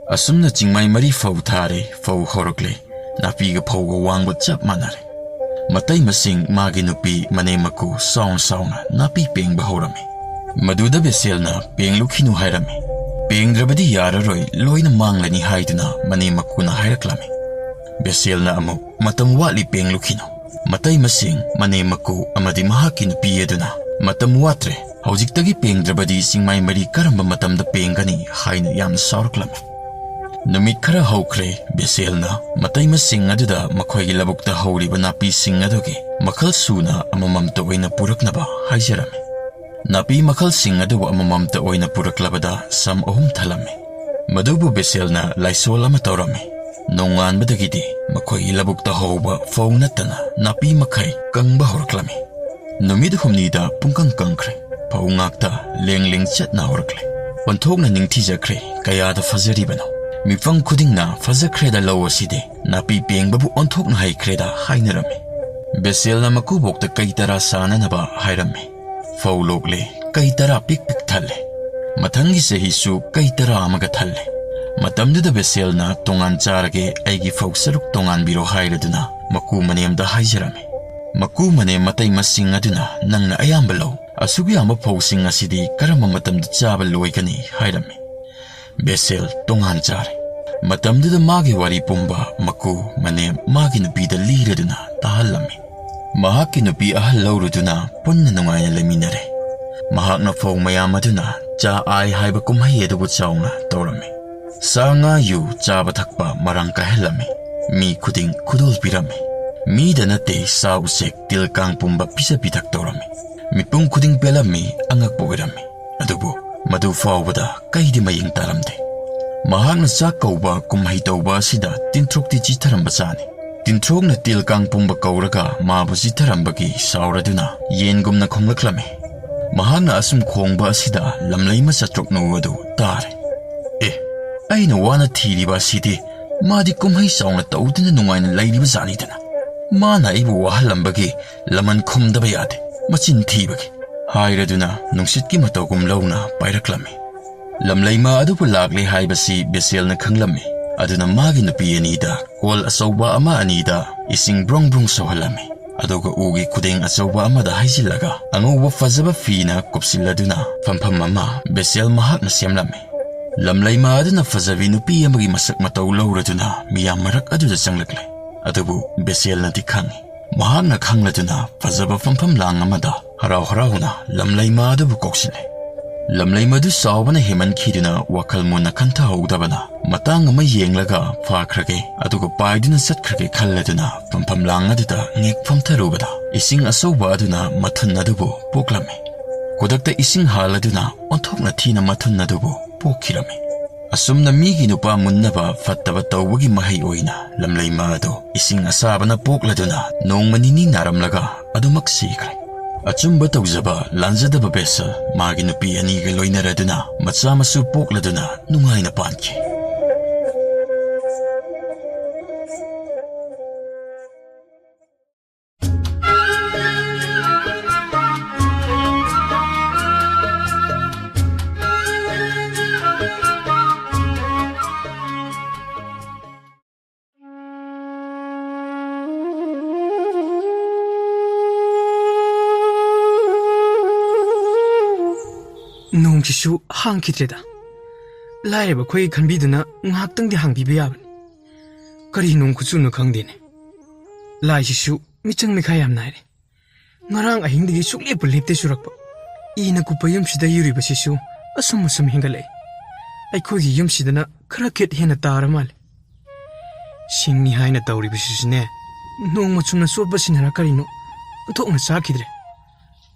ꯑꯁꯨꯝꯅ ꯆꯤꯡꯃꯥꯏ ꯃꯔꯤ ꯐꯧ ꯊꯥꯔꯦ, ꯐꯧ ꯍꯧꯔꯛꯂꯦ, ꯅꯥꯄꯤꯒ ꯐꯧꯒ ꯋꯥꯡꯕ ꯆꯞ ꯃꯥꯟꯅꯔꯦ꯫ ꯃꯇꯩꯃꯁꯤꯡ ꯃꯥꯒꯤ ꯅꯨꯄꯤ ꯃꯅꯦꯝ ꯃꯀꯨ ꯆꯥꯎꯅ ꯆꯥꯎꯅ ꯅꯥꯄꯤ ꯄꯦꯡꯕ ꯍꯧꯔꯝꯃꯤ꯫ ꯃꯗꯨꯗ ꯕꯦꯁꯦꯜꯅ, "ꯄꯦꯡꯂꯨꯈꯤꯅꯨ" ꯍꯥꯏꯔꯝꯃꯤ꯫ "ꯄꯦꯡꯗ꯭ꯔꯕꯗꯤ ꯌꯥꯔꯔꯣꯏ, ꯂꯣꯏꯅ ꯃꯥꯡꯂꯅꯤ" ꯍꯥꯏꯗꯨꯅ ꯃꯅꯦꯝ ꯃꯀꯨꯅ ꯍꯥꯏꯔꯛꯂꯝꯃꯤ꯫ ꯕꯦꯁꯦꯜꯅ ꯑꯃꯨꯛ, "ꯃꯇꯝ ꯋꯥꯠꯂꯤ, ꯄꯦꯡꯂꯨꯈꯤꯅꯨ"꯫ ꯃꯇꯩꯃꯁꯤꯡ, ꯃꯅꯦꯝ ꯃꯀꯨ ꯑꯃꯗꯤ ꯃꯍꯥꯛꯀꯤ ꯅꯨꯄꯤ ꯑꯗꯨꯅ, "ꯃꯇꯝ ꯋꯥꯠꯇ꯭ꯔꯦ, ꯍꯧꯖꯤꯛꯇꯒꯤ ꯄꯦꯡꯗ꯭ꯔꯕꯗꯤ ꯆꯤꯡꯃꯥꯏ ꯃꯔꯤ ꯀꯔꯝꯕ ꯃꯇꯝꯗ ꯄꯦꯡꯒꯅꯤ?" ꯍꯥꯏꯅ ꯌꯥꯝꯅ ꯁꯥꯎꯔꯛꯂꯝꯃꯤ꯫ ꯅꯨꯃꯤꯠ ꯈꯔ ꯍꯧꯈ꯭ꯔꯦ, ꯕꯦꯁꯦꯜꯅ ꯃꯇꯩꯃꯁꯤꯡ ꯑꯗꯨꯗ ꯃꯈꯣꯏꯒꯤ ꯂꯧꯕꯨꯛꯇ ꯍꯧꯔꯤꯕ ꯅꯥꯄꯤꯁꯤꯡ ꯑꯗꯨꯒꯤ ꯃꯈꯜ ꯁꯨꯅ ꯑꯃꯃꯝꯇ ꯑꯣꯏꯅ ꯄꯨꯔꯛꯅꯕ ꯍꯥꯏꯖꯔꯝꯃꯤ꯫ ꯅꯥꯄꯤ ꯃꯈꯜꯁꯤꯡ ꯑꯗꯨꯕꯨ ꯑꯃꯃꯝꯇ ꯑꯣꯏꯅ ꯄꯨꯔꯛꯂꯕꯗ ꯁꯝ ꯑꯍꯨꯝ ꯊꯜꯂꯝꯃꯤ꯫ ꯃꯗꯨꯕꯨ ꯕꯦꯁꯦꯜꯅ ꯂꯥꯏꯁꯣꯜ ꯑꯃ ꯇꯧꯔꯝꯃꯤ꯫ ꯅꯣꯡꯉꯥꯟꯕꯗꯒꯤꯗꯤ ꯃꯈꯣꯏꯒꯤ ꯂꯧꯕꯨꯛꯇ ꯍꯧꯕ ꯐꯧ ꯅꯠꯇꯅ ꯅꯥꯄꯤ ꯃꯈꯩ ꯀꯪꯕ ꯍꯧꯔꯛꯂꯝꯃꯤ꯫ ꯅꯨꯃꯤꯠ ꯍꯨꯝꯅꯤꯗ ꯄꯨꯡꯀꯪ ꯀꯪꯈ꯭ꯔꯦ꯫ ꯐꯧ ꯉꯥꯛꯇ ꯂꯦꯡ ꯂꯦꯡ ꯆꯠꯅ ꯍꯧꯔꯛꯂꯦ꯫ ꯑꯣꯟꯊꯣꯛꯅ ꯅꯤꯡꯊꯤꯖꯈ꯭ꯔꯦ꯫ ꯀꯌꯥꯗ ꯐꯖꯔꯤꯕꯅꯣ! ꯃꯤꯐꯝ ꯈꯨꯗꯤꯡꯅ "ꯐꯖꯈ꯭ꯔꯦꯗ ꯂꯧ ꯑꯁꯤꯗꯤ, ꯅꯥꯄꯤ ꯄꯦꯡꯕꯕꯨ ꯑꯣꯟꯊꯣꯛꯅ ꯍꯩꯈ꯭ꯔꯦꯗ" ꯍꯥꯏꯅꯔꯝꯃꯤ꯫ ꯕꯦꯁꯦꯜꯅ ꯃꯀꯨꯕꯣꯛꯇ ꯀꯩ ꯇꯔꯥ ꯁꯥꯅꯅꯕ ꯍꯥꯏꯔꯝꯃꯤ꯫ ꯐꯧ ꯂꯣꯛꯂꯦ, ꯀꯩ ꯇꯔꯥ ꯄꯤꯛ ꯄꯤꯛ ꯊꯜꯂꯦ꯫ ꯃꯊꯪꯒꯤ ꯆꯍꯤꯁꯨ ꯀꯩ ꯇꯔꯥ ꯑꯃꯒ ꯊꯜꯂꯦ꯫ ꯃꯇꯝꯗꯨꯗ ꯕꯦꯁꯦꯜꯅ "ꯇꯣꯉꯥꯟ ꯆꯥꯔꯒꯦ, ꯑꯩꯒꯤ ꯐꯧ ꯁꯔꯨꯛ ꯇꯣꯉꯥꯟꯕꯤꯔꯣ" ꯍꯥꯏꯔꯗꯨꯅ ꯃꯀꯨ ꯃꯅꯦꯝꯗ ꯍꯥꯏꯖꯔꯝꯃꯤ꯫ ꯃꯀꯨ ꯃꯅꯦꯝ ꯃꯇꯩ ꯃꯁꯤꯡ ꯑꯗꯨꯅ "ꯅꯪꯅ ꯑꯌꯥꯝꯕ ꯂꯧ, ꯑꯁꯨꯛ ꯌꯥꯝꯕ ꯐꯧꯁꯤꯡ ꯑꯁꯤꯗꯤ ꯀꯔꯝꯕ ꯃꯇꯝꯗ ꯆꯥꯕ ꯂꯣꯏꯒꯅꯤ?" ꯍꯥꯏꯔꯝꯃꯤ꯫ ꯕꯦꯁꯦꯜ ꯇꯣꯉꯥꯟ ꯆꯥꯔꯦ꯫ ꯃꯇꯝꯗꯨꯗ ꯃꯥꯒꯤ ꯋꯥꯔꯤ ꯄꯨꯝꯕ ꯃꯀꯨ ꯃꯅꯦꯝ ꯃꯥꯒꯤ ꯅꯨꯄꯤꯗ ꯂꯤꯔꯗꯨꯅ ꯇꯥꯍꯜꯂꯝꯃꯤ꯫ ꯃꯍꯥꯛꯀꯤ ꯅꯨꯄꯤ ꯑꯍꯜ ꯂꯧꯔꯨꯗꯨꯅ ꯄꯨꯟꯅ ꯅꯨꯡꯉꯥꯏꯅ ꯂꯩꯃꯤꯟꯅꯔꯦ꯫ ꯃꯍꯥꯛꯅ ꯐꯧ ꯃꯌꯥꯝ ꯑꯗꯨꯅ ꯆꯥ ꯑꯥꯏ ꯍꯥꯏꯕ ꯀꯨꯝꯍꯩ ꯑꯗꯨꯕꯨ ꯆꯥꯎꯅ ꯇꯧꯔꯝꯃꯤ꯫ ꯁꯥ ꯉꯥ ꯌꯨ ꯆꯥꯕ ꯊꯛꯄ ꯃꯔꯥꯡ ꯀꯥꯏꯍꯜꯂꯝꯃꯤ꯫ ꯃꯤ ꯈꯨꯗꯤꯡ ꯈꯨꯗꯣꯜ ꯄꯤꯔꯝꯃꯤ꯫ ꯃꯤꯗ ꯅꯠꯇꯦ, ꯁꯥ ꯎꯆꯦꯛ ꯇꯤꯜ ꯀꯥꯡ ꯄꯨꯝꯕ ꯄꯤꯖ ꯄꯤꯊꯛ ꯇꯧꯔꯝꯃꯤ꯫ ꯃꯤꯄꯨꯝ ꯈꯨꯗꯤꯡ ꯄꯦꯜꯂꯝꯃꯤ, ꯑꯉꯛꯄ ꯑꯣꯏꯔꯝꯃꯤ꯫ ꯑꯗꯨꯕꯨ ꯃꯗꯨ ꯐꯥꯎꯕꯗ ꯀꯩꯗꯤ ꯃꯌꯦꯡ ꯇꯥꯔꯝꯗꯦ꯫ ꯃꯍꯥꯛꯅ ꯆꯥꯛ ꯀꯧꯕ ꯀꯨꯝꯍꯩ ꯇꯧꯕ ꯑꯁꯤꯗ ꯇꯤꯟꯊ꯭ꯔꯣꯛꯇꯤ ꯆꯤꯊꯔꯝꯕ ꯆꯥꯅꯤ꯫ ꯇꯤꯟꯊ꯭ꯔꯣꯛꯅ ꯇꯤꯜ ꯀꯥꯡ ꯄꯨꯝꯕ ꯀꯧꯔꯒ ꯃꯥꯕꯨ ꯆꯤꯊꯔꯝꯕꯒꯤ ꯁꯥꯎꯔꯗꯨꯅ ꯌꯦꯟꯒꯨꯝꯅ ꯈꯣꯡꯂꯛꯂꯝꯃꯤ꯫ ꯃꯍꯥꯛꯅ ꯑꯁꯨꯝ ꯈꯣꯡꯕ ꯑꯁꯤꯗ ꯂꯝꯂꯩꯃ ꯆꯥꯇ꯭ꯔꯨꯛꯅꯨ ꯑꯗꯨ ꯇꯥꯔꯦ꯫ "ꯑꯦ, ꯑꯩꯅ ꯋꯥꯅ ꯊꯤꯔꯤꯕ ꯑꯁꯤꯗꯤ ꯃꯥꯗꯤ ꯀꯨꯝꯍꯩ ꯆꯥꯎꯅ ꯇꯧꯗꯨꯅ ꯅꯨꯡꯉꯥꯏꯅ ꯂꯩꯔꯤꯕ ꯖꯥꯠꯅꯤꯗꯅ꯫ ꯃꯥꯅ ꯑꯩꯕꯨ ꯋꯥꯍꯜꯂꯝꯕꯒꯤ ꯂꯃꯟ ꯈꯨꯝꯗꯕ ꯌꯥꯗꯦ, ꯃꯆꯤꯟ ꯊꯤꯕꯒꯤ" ꯍꯥꯏꯔꯗꯨꯅ ꯅꯨꯡꯁꯤꯠꯀꯤ ꯃꯇꯧꯒꯨꯝ ꯂꯧꯅ ꯄꯥꯏꯔꯛꯂꯝꯃꯤ꯫ ꯂꯝꯂꯩꯃ ꯑꯗꯨꯕꯨ ꯂꯥꯛꯂꯦ ꯍꯥꯏꯕꯁꯤ ꯕꯦꯁꯦꯜꯅ ꯈꯪꯂꯝꯃꯤ꯫ ꯑꯗꯨꯅ ꯃꯥꯒꯤ ꯅꯨꯄꯤ ꯑꯅꯤꯗ ꯀꯣꯜ ꯑꯆꯧꯕ ꯑꯃ ꯑꯅꯤꯗ ꯏꯁꯤꯡ ꯕ꯭ꯔꯣꯡ ꯕ꯭ꯔꯣꯡ ꯁꯧꯍꯜꯂꯝꯃꯤ꯫ ꯑꯗꯨꯒ ꯎꯒꯤ ꯈꯨꯗꯦꯡ ꯑꯆꯧꯕ ꯑꯃꯗ ꯍꯩꯖꯤꯜꯂꯒ ꯑꯉꯧꯕ ꯐꯖꯕ ꯐꯤꯅ ꯀꯨꯞꯁꯤꯜꯂꯗꯨꯅ ꯐꯝꯐꯝ ꯑꯃ ꯕꯦꯁꯦꯜ ꯃꯍꯥꯛꯅ ꯁꯦꯝꯂꯝꯃꯤ꯫ ꯂꯝꯂꯩꯃ ꯑꯗꯨꯅ ꯐꯖꯕꯤ ꯅꯨꯄꯤ ꯑꯃꯒꯤ ꯃꯁꯛ ꯃꯇꯧ ꯂꯧꯔꯗꯨꯅ ꯃꯤꯌꯥꯝ ꯃꯔꯛ ꯑꯗꯨꯗ ꯆꯪꯂꯛꯂꯦ꯫ ꯑꯗꯨꯕꯨ ꯕꯦꯁꯦꯜꯅꯗꯤ ꯈꯪꯏ꯫ ꯃꯍꯥꯛꯅ ꯈꯪꯂꯗꯨꯅ ꯐꯖꯕ ꯐꯝꯐꯝ ꯂꯥꯡ ꯑꯃꯗ ꯍꯔꯥꯎ ꯍꯔꯥꯎꯅ ꯂꯝꯂꯩꯃ ꯑꯗꯨꯕꯨ ꯀꯧꯁꯤꯜꯂꯦ꯫ ꯂꯝꯂꯩꯃ ꯑꯗꯨ ꯁꯥꯎꯕꯅ ꯍꯦꯟꯃꯟꯈꯤꯗꯨꯅ ꯋꯥꯈꯜ ꯃꯨꯟꯅ ꯈꯟꯊꯍꯧꯗꯕꯅ ꯃꯇꯥꯡ ꯑꯃ ꯌꯦꯡꯂꯒ ꯐꯥꯈ꯭ꯔꯒꯦ, ꯑꯗꯨꯒ ꯄꯥꯏꯗꯨꯅ ꯆꯠꯈ꯭ꯔꯒꯦ ꯈꯜꯂꯗꯨꯅ ꯐꯝꯐꯝ ꯂꯥꯡ ꯑꯗꯨꯗ ꯉꯦꯛ ꯐꯝꯊꯔꯨꯕꯗ ꯏꯁꯤꯡ ꯑꯆꯧꯕ ꯑꯗꯨꯅ ꯃꯊꯨꯟ ꯑꯗꯨꯕꯨ ꯄꯣꯛꯂꯝꯃꯤ꯫ ꯈꯨꯗꯛꯇ ꯏꯁꯤꯡ ꯍꯥꯜꯂꯗꯨꯅ ꯑꯣꯟꯊꯣꯛꯅ ꯊꯤꯅ ꯃꯊꯨꯟ ꯑꯗꯨꯕꯨ ꯄꯣꯛꯈꯤꯔꯝꯃꯤ꯫ ꯑꯁꯨꯝꯅ ꯃꯤꯒꯤ ꯅꯨꯄꯥ ꯃꯨꯟꯅꯕ ꯐꯠꯇꯕ ꯇꯧꯕꯒꯤ ꯃꯍꯩ ꯑꯣꯏꯅ ꯂꯝꯂꯩꯃ ꯑꯗꯨ ꯏꯁꯤꯡ ꯑꯁꯥꯕꯅ ꯄꯣꯛꯂꯗꯨꯅ ꯅꯣꯡꯃ ꯅꯤꯅꯤ ꯅꯥꯔꯝꯂꯒ ꯑꯗꯨꯃꯛ ꯁꯤꯈ꯭ꯔꯦ꯫ ꯑꯆꯨꯝꯕ ꯇꯧꯖꯕ ꯂꯥꯟꯖꯗꯕ ꯕꯦꯁꯜ ꯃꯥꯒꯤ ꯅꯨꯄꯤ ꯑꯅꯤꯒ ꯂꯣꯏꯅꯔꯗꯨꯅ ꯃꯆꯥ ꯃꯁꯨ ꯄꯣꯛꯂꯗꯨꯅ ꯅꯨꯡꯉꯥꯏꯅ ꯄꯥꯟꯈꯤ꯫ ꯁꯨ ꯍꯥꯡꯈꯤꯗ꯭ꯔꯦꯗ꯫ ꯂꯥꯏꯔꯕ ꯑꯩꯈꯣꯏꯒꯤ ꯈꯟꯕꯤꯗꯨꯅ ꯉꯥꯏꯍꯥꯛꯇꯪꯗꯤ ꯍꯥꯡꯕꯤꯕ ꯌꯥꯕꯅꯤ꯫ ꯀꯔꯤ ꯅꯣꯡ ꯈꯨꯆꯨꯅꯣ ꯈꯪꯗꯦꯅꯦ꯫ ꯂꯥꯏꯁꯤꯁꯨ ꯃꯤꯆꯪ ꯃꯤꯈꯥꯏ ꯌꯥꯝ ꯅꯥꯏꯔꯦ꯫ ꯉꯔꯥꯡ ꯑꯍꯤꯡꯗꯒꯤ ꯁꯨꯛꯂꯦꯞꯄꯨ ꯂꯦꯞꯇꯦ ꯆꯨꯔꯛꯄ꯫ ꯏꯅ ꯀꯨꯞꯄ ꯌꯨꯝꯁꯤꯗ ꯌꯨꯔꯤꯕꯁꯤꯁꯨ ꯑꯁꯨꯝ ꯑꯁꯨꯝ ꯍꯦꯟꯒꯠꯂꯛꯏ꯫ ꯑꯩꯈꯣꯏꯒꯤ ꯌꯨꯝꯁꯤꯗꯅ ꯈꯔ ꯈꯦꯠ ꯍꯦꯟꯅ ꯇꯥꯔ ꯃꯥꯜꯂꯦ꯫ ꯁꯤꯡꯅꯤ ꯍꯥꯏꯅ ꯇꯧꯔꯤꯕꯁꯤꯁꯨꯅꯦ, ꯅꯣꯡꯃ ꯆꯨꯝꯅ ꯆꯣꯠꯄꯁꯤꯅꯔ ꯀꯔꯤꯅꯣ, ꯑꯣꯟꯊꯣꯛꯅ ꯆꯥꯛꯈꯤꯗ꯭ꯔꯦ꯫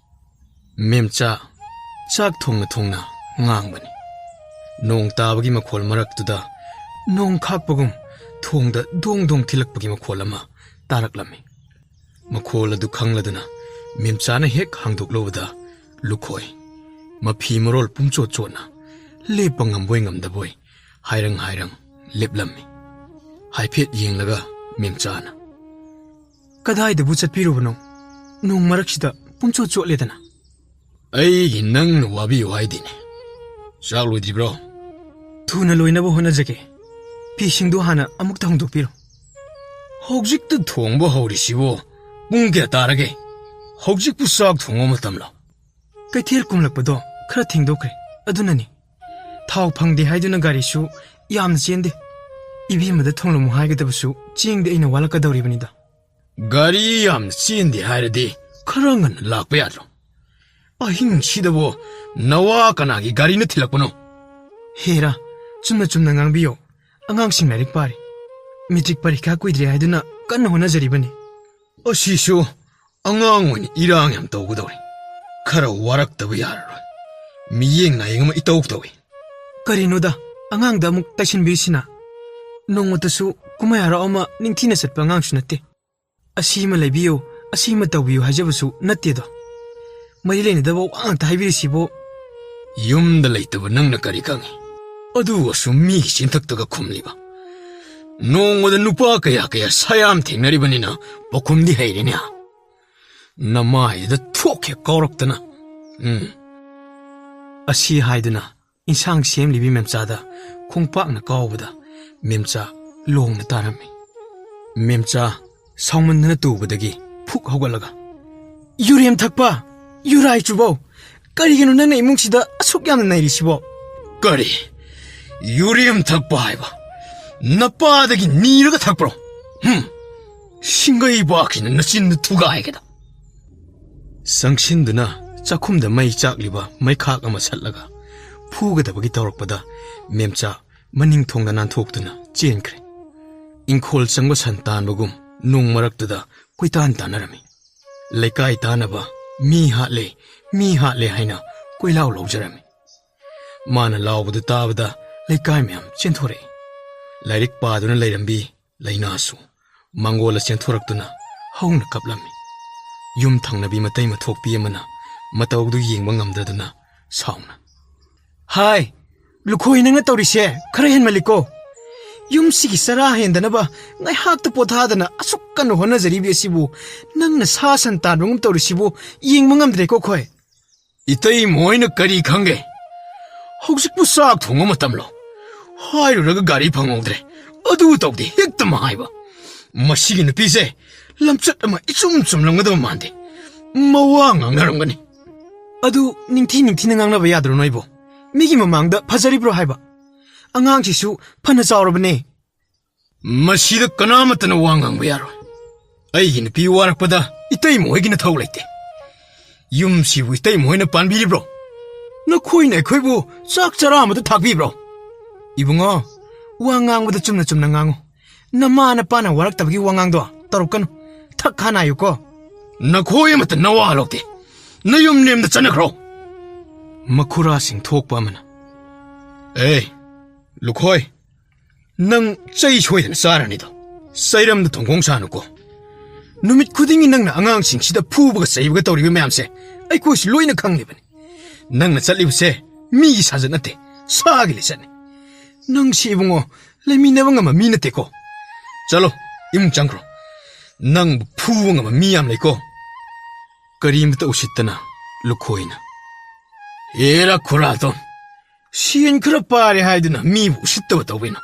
ꯃꯦꯝꯆꯥ ꯆꯥꯛ ꯊꯣꯡꯅ ꯊꯣꯡꯅ ꯉꯥꯡꯕꯅꯤ꯫ ꯅꯣꯡ ꯇꯥꯕꯒꯤ ꯃꯈꯣꯜ ꯃꯔꯛꯇꯨꯗ ꯅꯣꯡ ꯈꯥꯛꯄꯒꯨꯝ ꯊꯣꯡꯗ ꯗꯣꯡ ꯗꯣꯡ ꯊꯤꯜꯂꯛꯄꯒꯤ ꯃꯈꯣꯜ ꯑꯃ ꯇꯥꯔꯛꯂꯝꯃꯤ꯫ ꯃꯈꯣꯜ ꯑꯗꯨ ꯈꯪꯂꯗꯨꯅ ꯃꯦꯝꯆꯥꯅ ꯍꯦꯛ ꯍꯥꯡꯗꯣꯛꯂꯨꯕꯗ ꯂꯨꯈꯣꯏ, ꯃꯐꯤ ꯃꯔꯣꯜ ꯄꯨꯝꯆꯣꯠ ꯆꯣꯠꯅ ꯂꯦꯞꯄ ꯉꯝꯕꯣꯏ ꯉꯝꯗꯕꯣꯏ ꯍꯥꯏꯔꯪ ꯍꯥꯏꯔꯪ ꯂꯦꯞꯂꯝꯃꯤ꯫ ꯍꯥꯏꯐꯦꯠ ꯌꯦꯡꯂꯒ ꯃꯦꯝꯆꯥꯅ, "ꯀꯗꯥꯏꯗꯕꯨ ꯆꯠꯄꯤꯔꯨꯕꯅꯣ? ꯅꯣꯡ ꯃꯔꯛꯁꯤꯗ ꯄꯨꯝꯆꯣꯠ ꯆꯣꯠꯂꯦꯗꯅ?" "ꯑꯩꯒꯤ ꯅꯪꯅ ꯋꯥꯕꯤꯌꯨ ꯍꯥꯏꯗꯤꯅꯦ꯫ ꯆꯥꯛ ꯂꯣꯏꯗ꯭ꯔꯤꯕ꯭ꯔꯣ?" "ꯊꯨꯅ ꯂꯣꯏꯅꯕ ꯍꯣꯠꯅꯖꯒꯦ꯫ ꯐꯤꯁꯤꯡꯗꯨ ꯍꯥꯟꯅ ꯑꯃꯨꯛꯇ ꯍꯣꯡꯗꯣꯛꯄꯤꯔꯣ꯫" "ꯍꯧꯖꯤꯛꯇ ꯊꯣꯡꯕ ꯍꯧꯔꯤꯁꯤꯕꯨ ꯄꯨꯡ ꯀꯌꯥ ꯇꯥꯔꯒꯦ? ꯍꯧꯖꯤꯛꯄꯨ ꯆꯥꯛ ꯊꯣꯡꯕ ꯃꯇꯝꯂꯣ?" "ꯀꯩꯊꯦꯜ ꯀꯨꯝꯂꯛꯄꯗꯣ ꯈꯔ ꯊꯦꯡꯗꯣꯛꯈ꯭ꯔꯦ, ꯑꯗꯨꯅꯅꯤ꯫ ꯊꯥꯎ ꯐꯪꯗꯦ ꯍꯥꯏꯗꯨꯅ ꯒꯥꯔꯤꯁꯨ ꯌꯥꯝꯅ ꯆꯦꯟꯗꯦ꯫ ꯏꯕꯦꯝꯃꯗ ꯊꯣꯡꯂꯝꯃꯨ ꯍꯥꯏꯒꯗꯕꯁꯨ ꯆꯦꯡꯗꯤ ꯑꯩꯅ ꯋꯥꯠꯂꯛꯀꯗꯧꯔꯤꯕꯅꯤꯗ꯫" "ꯒꯥꯔꯤ ꯌꯥꯝꯅ ꯆꯦꯟꯗꯦ ꯍꯥꯏꯔꯗꯤ ꯈꯔ ꯉꯟꯅ ꯂꯥꯛꯄ ꯌꯥꯗ꯭ꯔꯣ? ꯑꯍꯤꯡꯁꯤꯗꯕꯨ ꯅꯋꯥ ꯀꯅꯥꯒꯤ ꯒꯥꯔꯤꯅ ꯊꯤꯜꯂꯛꯄꯅꯣ?" "ꯍꯦꯔꯥ, ꯆꯨꯝꯅ ꯆꯨꯝꯅ ꯉꯥꯡꯕꯤꯌꯣ꯫ ꯑꯉꯥꯡꯁꯤꯡ ꯂꯥꯏꯔꯤꯛ ꯄꯥꯔꯤ꯫ ꯃꯦꯇ꯭ꯔꯤꯛ ꯄꯔꯤꯈꯥ ꯀꯨꯏꯗ꯭ꯔꯦ ꯍꯥꯏꯗꯨꯅ ꯀꯟꯅ ꯍꯣꯠꯅꯖꯔꯤꯕꯅꯤ꯫" "ꯑꯁꯤꯁꯨ ꯑꯉꯥꯡ ꯑꯣꯏꯅ ꯏꯔꯥꯡ ꯌꯥꯝ ꯇꯧꯒꯗꯧꯔꯦ꯫ ꯈꯔ ꯋꯥꯔꯛꯇꯕ ꯌꯥꯔꯔꯣꯏ꯫ ꯃꯤꯌꯦꯡ ꯅꯥꯌꯦꯡ ꯑꯃ ꯏꯇꯧ ꯇꯧꯏ꯫" "ꯀꯔꯤꯅꯣꯗ, ꯑꯉꯥꯡꯗ ꯑꯃꯨꯛ ꯇꯥꯏꯁꯤꯟꯕꯤꯔꯤꯁꯤꯅ? ꯅꯣꯡꯃꯇꯁꯨ ꯀꯨꯝꯍꯩ ꯍꯔꯥꯎ ꯑꯃ ꯅꯤꯡꯊꯤꯅ ꯆꯠꯄ ꯑꯉꯥꯡꯁꯨ ꯅꯠꯇꯦ꯫ ꯑꯁꯤ ꯑꯃ ꯂꯩꯕꯤꯌꯨ, ꯑꯁꯤ ꯑꯃ ꯇꯧꯕꯤꯌꯨ ꯍꯥꯏꯖꯕꯁꯨ ꯅꯠꯇꯦꯗꯣ꯫ ꯃꯔꯤ ꯂꯩꯅꯗꯕ ꯋꯥ ꯉꯥꯛꯇ ꯍꯥꯏꯕꯤꯔꯤꯁꯤꯕꯨ?" "ꯌꯨꯝꯗ ꯂꯩꯇꯕ ꯅꯪꯅ ꯀꯔꯤ ꯈꯪꯉꯤ? ꯑꯗꯨ ꯑꯁꯨꯝ ꯃꯤꯒꯤ ꯆꯤꯟꯊꯛꯇꯒ ꯈꯨꯝꯂꯤꯕ꯫ ꯅꯣꯡꯃꯗ ꯅꯨꯄꯥ ꯀꯌꯥ ꯀꯌꯥ ꯁꯌꯥꯝ ꯊꯦꯡꯅꯔꯤꯕꯅꯤꯅ ꯄꯥꯎꯈꯨꯝꯗꯤ ꯍꯩꯔꯦꯅꯦ꯫ ꯅꯃꯥꯏꯗ ꯊꯣꯛꯀꯦ ꯀꯥꯎꯔꯛꯇꯅ꯫ ꯎꯝ꯫" ꯑꯁꯤ ꯍꯥꯏꯗꯨꯅ ꯏꯟꯁꯥꯡ ꯁꯦꯝꯂꯤꯕꯤ ꯃꯦꯝꯆꯥꯗ ꯈꯣꯡꯄꯥꯛꯅ ꯀꯥꯎꯕꯗ ꯃꯦꯝꯆꯥ ꯂꯣꯡꯅ ꯇꯥꯔꯝꯃꯤ꯫ ꯃꯦꯝꯆꯥ ꯁꯥꯎꯃꯟꯗꯅ ꯇꯨꯕꯗꯒꯤ ꯐꯨꯛ ꯍꯧꯒꯠꯂꯒ, "ꯌꯨꯔꯦꯝ ꯊꯛꯄ, ꯌꯨꯔꯥꯏ ꯆꯨꯕꯧ, ꯀꯔꯤꯒꯤꯅꯣ ꯅꯪꯅ ꯏꯃꯨꯡꯁꯤꯗ ꯑꯁꯨꯛ ꯌꯥꯝꯅ ꯅꯩꯔꯤꯁꯤꯕꯣ? ꯀꯔꯤ? ꯌꯨꯔꯦꯝ ꯊꯛꯄ ꯍꯥꯏꯕ? ꯅꯄꯥꯗꯒꯤ ꯅꯤꯔꯒ ꯊꯛꯄ꯭ꯔꯣ? ꯍꯨꯝ! ꯁꯤꯡꯒꯩꯕꯥꯛꯁꯤꯅ ꯅꯆꯤꯟꯗ ꯊꯨꯒꯥꯏꯒꯦꯗ꯫ ꯆꯪꯁꯤꯟꯗꯨꯅ ꯆꯥꯛꯈꯨꯝꯗ ꯃꯩ ꯆꯥꯛꯂꯤꯕ ꯃꯩꯈꯥꯛ ꯑꯃ ꯁꯠꯂꯒ ꯐꯨꯒꯗꯕꯒꯤ ꯇꯧꯔꯛꯄꯗ ꯃꯦꯝꯆꯥ ꯃꯅꯤꯡ ꯊꯣꯡꯗ ꯅꯥꯟꯊꯣꯛꯇꯨꯅ ꯆꯦꯟꯈ꯭ꯔꯦ꯫ ꯏꯪꯈꯣꯜ ꯆꯪꯕ ꯁꯟ ꯇꯥꯟꯕꯒꯨꯝ ꯅꯣꯡ ꯃꯔꯛꯇꯨꯗ ꯀꯣꯏꯇꯥꯟ ꯇꯥꯟꯅꯔꯝꯃꯤ꯫ ꯂꯩꯀꯥꯏ ꯇꯥꯟꯅꯕ ꯃꯤ ꯍꯥꯠꯂꯦ, ꯃꯤ ꯍꯥꯠꯂꯦ ꯍꯥꯏꯅ ꯀꯣꯏꯂꯥꯎ ꯂꯥꯎꯖꯔꯝꯃꯤ꯫ ꯃꯥꯅ ꯂꯥꯎꯕꯗꯨ ꯇꯥꯕꯗ ꯂꯩꯀꯥꯏ ꯃꯌꯥꯝ ꯆꯦꯟꯊꯣꯔꯛꯏ꯫ ꯂꯥꯏꯔꯤꯛ ꯄꯥꯗꯨꯅ ꯂꯩꯔꯝꯕꯤ ꯂꯩꯅꯥꯁꯨ ꯃꯥꯡꯒꯣꯜꯗ ꯆꯦꯟꯊꯣꯔꯛꯇꯨꯅ ꯍꯧꯅ ꯀꯞꯂꯝꯃꯤ꯫ ꯌꯨꯝ ꯊꯪꯅꯕꯤ ꯃꯇꯩ ꯃꯊꯣꯛꯄꯤ ꯑꯃꯅ ꯃꯇꯧꯗꯨ ꯌꯦꯡꯕ ꯉꯝꯗꯗꯨꯅ ꯁꯥꯎꯅ, "ꯍꯥꯏ, ꯂꯨꯈꯣꯏ, ꯅꯪꯅ ꯇꯧꯔꯤꯁꯦ ꯈꯔ ꯍꯦꯟꯃꯜꯂꯤꯀꯣ꯫ ꯌꯨꯝꯁꯤꯒꯤ ꯆꯔꯥ ꯍꯦꯟꯗꯅꯕ ꯉꯥꯏꯍꯥꯛꯇ ꯄꯣꯊꯥꯗꯅ ꯑꯁꯨꯛ ꯀꯟꯅ ꯍꯣꯠꯅꯖꯔꯤꯕꯤ ꯑꯁꯤꯕꯨ ꯅꯪꯅ ꯁꯥ ꯁꯟ ꯇꯥꯟꯕꯒꯨꯝ ꯇꯧꯔꯤꯁꯤꯕꯨ ꯌꯦꯡꯕ ꯉꯝꯗ꯭ꯔꯦꯀꯣ ꯑꯩꯈꯣꯏ꯫" "ꯏꯇꯩꯃ ꯍꯣꯏꯅ ꯀꯔꯤ ꯈꯪꯒꯦ? ꯍꯧꯖꯤꯛꯄꯨ ꯆꯥꯛ ꯊꯣꯡꯕ ꯃꯇꯝꯂꯣ? ꯍꯥꯏꯔꯨꯔꯒ ꯒꯥꯔꯤ ꯐꯪꯍꯧꯗ꯭ꯔꯦ, ꯑꯗꯨ ꯇꯧꯗꯦ ꯍꯦꯛꯇ ꯍꯥꯏꯕ꯫ ꯃꯁꯤꯒꯤ ꯅꯨꯄꯤꯁꯦ ꯂꯝꯆꯠ ꯑꯃ ꯏꯆꯨꯝ ꯆꯨꯝꯂꯝꯒꯗꯕ ꯃꯥꯟꯗꯦ꯫ ꯃꯋꯥ ꯉꯥꯡꯅꯔꯝꯒꯅꯤ꯫" "ꯑꯗꯨ ꯅꯤꯡꯊꯤ ꯅꯤꯡꯊꯤꯅ ꯉꯥꯡꯅꯕ ꯌꯥꯗ꯭ꯔꯣ ꯅꯣꯏꯕꯣ? ꯃꯤꯒꯤ ꯃꯃꯥꯡꯗ ꯐꯖꯔꯤꯕ꯭ꯔꯣ ꯍꯥꯏꯕ? ꯑꯉꯥꯡꯁꯤꯁꯨ ꯐꯅ ꯆꯥꯎꯔꯕꯅꯦ꯫" "ꯃꯁꯤꯗ ꯀꯅꯥꯃꯠꯇꯅ ꯋꯥ ꯉꯥꯡꯕ ꯌꯥꯔꯣꯏ꯫ ꯑꯩꯒꯤ ꯅꯨꯄꯤ ꯋꯥꯔꯛꯄꯗ ꯏꯇꯩꯃ ꯍꯣꯏꯒꯤ ꯅꯊꯧ ꯂꯩꯇꯦ꯫ ꯌꯨꯝꯁꯤꯕꯨ ꯏꯇꯩꯃ ꯍꯣꯏꯅ ꯄꯥꯟꯕꯤꯔꯤꯕ꯭ꯔꯣ? ꯅꯈꯣꯏꯅ ꯑꯩꯈꯣꯏꯕꯨ ꯆꯥꯛ ꯆꯔꯥ ꯑꯃꯗ ꯊꯥꯛꯄꯤꯕ꯭ꯔꯣ?" "ꯏꯕꯨꯡꯉꯣ, ꯋꯥ ꯉꯥꯡꯕꯗ ꯆꯨꯝꯅ ꯆꯨꯝꯅ ꯉꯥꯡꯉꯨ꯫ ꯅꯃꯥ ꯅꯄꯥꯅ ꯋꯥꯔꯛꯇꯕꯒꯤ ꯋꯥꯉꯥꯡꯗꯣ ꯇꯧꯔꯛꯀꯅꯨ꯫ ꯊꯛ ꯈꯥ ꯅꯥꯏꯌꯨꯀꯣ꯫" "ꯅꯈꯣꯏ ꯑꯃꯠꯇ ꯅꯋꯥ ꯂꯧꯗꯦ꯫ ꯅꯌꯨꯝ ꯅꯦꯝꯗ ꯆꯠꯅꯈ꯭ꯔꯣ꯫" ꯃꯈꯨꯔꯥꯁꯤꯡ ꯊꯣꯛꯄ ꯑꯃꯅ, "ꯑꯦ, ꯂꯨꯈꯣꯏ, ꯅꯪ ꯆꯩ ꯁꯣꯏꯗꯅ ꯆꯥꯔꯅꯤꯗꯣ꯫ ꯆꯩꯔꯝꯗ ꯊꯣꯡꯈꯣꯡ ꯁꯥꯅꯨꯀꯣ꯫ ꯅꯨꯃꯤꯠ ꯈꯨꯗꯤꯡꯒꯤ ꯅꯪꯅ ꯑꯉꯥꯡꯁꯤꯡꯁꯤꯗ ꯐꯨꯕꯒ ꯆꯩꯕꯒ ꯇꯧꯔꯤꯕ ꯃꯌꯥꯝꯁꯦ ꯑꯩꯈꯣꯏꯁꯨ ꯂꯣꯏꯅ ꯈꯪꯂꯤꯕꯅꯤ꯫ ꯅꯪꯅ ꯆꯠꯂꯤꯕꯁꯦ ꯃꯤꯒꯤ ꯁꯥꯖꯠ ꯅꯠꯇꯦ, ꯁꯥꯒꯤ ꯂꯤꯆꯠꯅꯤ꯫ ꯅꯪꯁꯤ ꯏꯕꯨꯡꯉꯣ, ꯂꯩꯃꯤꯟꯅꯕ ꯉꯝꯕ ꯃꯤ ꯅꯠꯇꯦꯀꯣ꯫ ꯆꯠꯂꯣ, ꯏꯃꯨꯡ ꯆꯪꯈ꯭ꯔꯣ꯫ ꯅꯪꯕꯨ ꯐꯨꯕ ꯉꯝꯕ ꯃꯤ ꯌꯥꯝ ꯂꯩꯀꯣ꯫" ꯀꯔꯤꯃꯇ ꯎꯁꯤꯠꯇꯅ ꯂꯨꯈꯣꯏꯅ, "ꯍꯦꯔꯥ ꯈꯨꯔꯥꯗꯣ, ꯁꯦꯟ ꯈꯔ ꯄꯥꯔꯦ ꯍꯥꯏꯗꯨꯅ ꯃꯤꯕꯨ ꯎꯁꯤꯠꯇꯕ ꯇꯧꯕꯩꯅꯣ?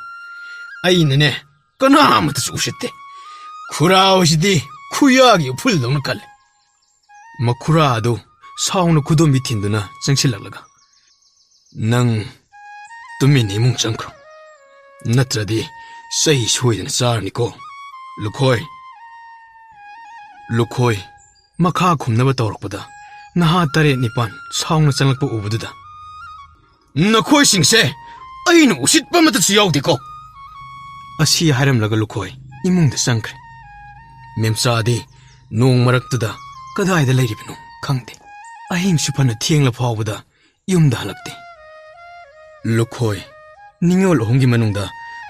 ꯑꯩꯅꯅꯦ, ꯀꯅꯥ ꯑꯃꯠꯇꯁꯨ ꯎꯁꯤꯠꯇꯦ꯫ ꯈꯨꯔꯥ ꯍꯥꯏꯁꯤꯗꯤ ꯈꯨꯌꯥꯒꯤ ꯎꯐꯨꯜꯗꯧꯅ ꯀꯜꯂꯦ꯫" ꯃꯈꯨꯔꯥ ꯑꯗꯨ ꯁꯥꯎꯅ ꯈꯨꯗꯣꯝꯕꯤ ꯊꯤꯟꯗꯨꯅ ꯆꯪꯁꯤꯜꯂꯛꯂꯒ, "ꯅꯪ ꯇꯨꯃꯤꯟꯅ ꯏꯃꯨꯡ ꯆꯪꯈ꯭ꯔꯣ, ꯅꯠꯇ꯭ꯔꯗꯤ ꯆꯩ ꯁꯣꯏꯗꯅ ꯆꯥꯔꯅꯤꯀꯣ, ꯂꯨꯈꯣꯏ꯫" ꯂꯨꯈꯣꯏ ꯃꯈꯥ ꯈꯨꯝꯅꯕ ꯇꯧꯔꯛꯄꯗ, ꯅꯍꯥ ꯇꯔꯦꯠ ꯅꯤꯄꯥꯟ ꯁꯥꯎꯅ ꯆꯪꯂꯛꯄ ꯎꯕꯗꯨꯗ, "ꯅꯈꯣꯏꯁꯤꯡꯁꯦ ꯑꯩꯅ ꯎꯁꯤꯠꯄ ꯑꯃꯠꯇꯁꯨ ꯌꯥꯎꯗꯦꯀꯣ!" ꯑꯁꯤ ꯍꯥꯏꯔꯝꯂꯒ ꯂꯨꯈꯣꯏ ꯏꯃꯨꯡꯗ ꯆꯪꯈ꯭ꯔꯦ꯫ ꯃꯦꯝꯆꯥꯗꯤ ꯅꯣꯡ ꯃꯔꯛꯇꯨꯗ ꯀꯗꯥꯏꯗ ꯂꯩꯔꯤꯕꯅꯣ ꯈꯪꯗꯦ꯫ ꯑꯍꯤꯡꯁꯨ ꯐꯅ ꯊꯦꯡꯂ ꯐꯥꯎꯕꯗ ꯌꯨꯝꯗ ꯍꯜꯂꯛꯇꯦ꯫ ꯂꯨꯈꯣꯏ ꯅꯤꯉꯣꯜ ꯑꯍꯨꯝꯒꯤ ꯃꯅꯨꯡꯗ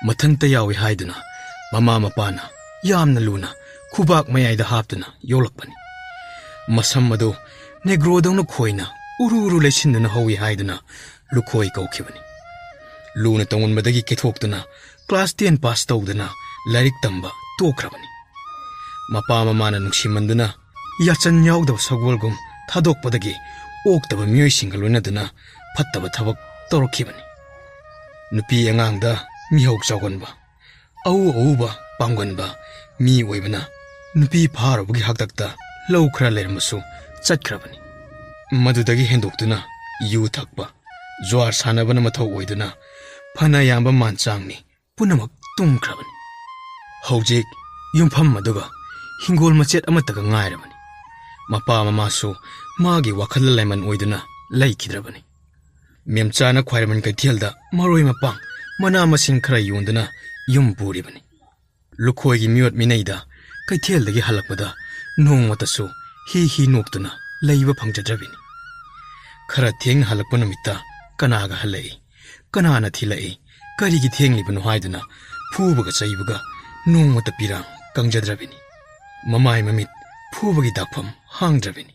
ꯃꯊꯟꯇ ꯌꯥꯎꯏ ꯍꯥꯏꯗꯨꯅ ꯃꯃꯥ ꯃꯄꯥꯅ ꯌꯥꯝꯅ ꯂꯨꯅ ꯈꯨꯕꯥꯛ ꯃꯌꯥꯏꯗ ꯍꯥꯞꯇꯨꯅ ꯌꯣꯛꯂꯛꯄꯅꯤ꯫ ꯃꯁꯝ ꯑꯗꯨ ꯅꯦꯒ꯭ꯔꯣꯗꯧꯅ ꯈꯣꯏꯅ ꯎꯔꯨ ꯎꯔꯨ ꯂꯩꯁꯤꯟꯗꯨꯅ ꯍꯧꯏ ꯍꯥꯏꯗꯨꯅ ꯂꯨꯈꯣꯏ ꯀꯧꯈꯤꯕꯅꯤ꯫ ꯂꯨꯅ ꯇꯧꯃꯟꯕꯗꯒꯤ ꯀꯦꯊꯣꯛꯇꯨꯅ ꯀ꯭ꯂꯥꯁ ꯇꯦꯟ ꯄꯥꯁ ꯇꯧꯗꯅ ꯂꯥꯏꯔꯤꯛ ꯇꯝꯕ ꯇꯣꯛꯈ꯭ꯔꯕꯅꯤ꯫ ꯃꯄꯥ ꯃꯃꯥꯅ ꯅꯨꯡꯁꯤꯃꯟꯗꯨꯅ ꯌꯥꯆꯟ ꯌꯥꯎꯗꯕ ꯁꯒꯣꯜꯒꯨꯝ ꯊꯥꯗꯣꯛꯄꯗꯒꯤ ꯑꯣꯛꯇꯕ ꯃꯤꯑꯣꯏꯁꯤꯡꯒ ꯂꯣꯏꯅꯗꯨꯅ ꯐꯠꯇꯕ ꯊꯕꯛ ꯇꯧꯔꯛꯈꯤꯕꯅꯤ꯫ ꯅꯨꯄꯤ ꯑꯉꯥꯡꯗ ꯃꯤꯍꯧ ꯆꯥꯎꯒꯟꯕ, ꯑꯎ ꯑꯎꯕ ꯄꯥꯝꯒꯟꯕ ꯃꯤ ꯑꯣꯏꯕꯅ ꯅꯨꯄꯤ ꯐꯥꯔꯨꯕꯒꯤ ꯍꯥꯛꯇꯛꯇ ꯂꯧ ꯈꯔ ꯂꯩꯔꯝꯕꯁꯨ ꯆꯠꯈ꯭ꯔꯕꯅꯤ꯫ ꯃꯗꯨꯗꯒꯤ ꯍꯦꯟꯗꯣꯛꯇꯨꯅ ꯌꯨ ꯊꯛꯄ, ꯖ꯭ꯋꯥꯔ ꯁꯥꯟꯅꯕꯅ ꯃꯊꯧ ꯑꯣꯏꯗꯨꯅ ꯐꯅ ꯌꯥꯝꯕ ꯃꯥꯟ ꯆꯥꯡꯅꯤ ꯄꯨꯝꯅꯃꯛ ꯇꯨꯝꯈ꯭ꯔꯕꯅꯤ꯫ ꯍꯧꯖꯤꯛ ꯌꯨꯝꯐꯝ ꯑꯗꯨꯒ ꯍꯤꯡꯒꯣꯜ ꯃꯆꯦꯠ ꯑꯃꯠꯇꯒ ꯉꯥꯏꯔꯕꯅꯤ꯫ ꯃꯄꯥ ꯃꯃꯥꯁꯨ ꯃꯥꯒꯤ ꯋꯥꯈꯜꯗ ꯂꯥꯏꯃꯟ ꯑꯣꯏꯗꯨꯅ ꯂꯩꯈꯤꯗ꯭ꯔꯕꯅꯤ꯫ ꯃꯦꯝꯆꯥꯅ ꯈ꯭ꯋꯥꯏꯔꯝꯕꯟ ꯀꯩꯊꯦꯜꯗ ꯃꯔꯣꯏ ꯃꯄꯥꯡ, ꯃꯅꯥ ꯃꯁꯤꯡ ꯈꯔ ꯌꯣꯟꯗꯨꯅ ꯌꯨꯝ ꯄꯨꯔꯤꯕꯅꯤ꯫ ꯂꯨꯈꯣꯏꯒꯤ ꯃꯤꯑꯣꯠ ꯃꯤꯅꯩꯗ ꯀꯩꯊꯦꯜꯗꯒꯤ ꯍꯜꯂꯛꯄꯗ ꯅꯣꯡꯃꯇꯁꯨ ꯍꯤ ꯍꯤ ꯅꯣꯛꯇꯨꯅ ꯂꯩꯕ ꯐꯪꯖꯗ꯭ꯔꯕꯤꯅꯤ꯫ ꯈꯔ ꯊꯦꯡꯅ ꯍꯜꯂꯛꯄ ꯅꯨꯃꯤꯠꯇ ꯀꯅꯥꯒ ꯍꯜꯂꯛꯏ, ꯀꯅꯥꯅ ꯊꯤꯜꯂꯛꯏ, ꯀꯔꯤꯒꯤ ꯊꯦꯡꯂꯤꯕꯅꯣ ꯍꯥꯏꯗꯨꯅ ꯐꯨꯕꯒ ꯆꯩꯕꯒ ꯅꯣꯡꯃꯇ ꯄꯤꯔꯥꯡ ꯀꯪꯖꯗ꯭ꯔꯕꯤꯅꯤ꯫ ꯃꯃꯥꯏ ꯃꯃꯤꯠ ꯐꯨꯕꯒꯤ ꯗꯥꯛꯐꯝ ꯍꯥꯡꯗ꯭ꯔꯕꯤꯅꯤ꯫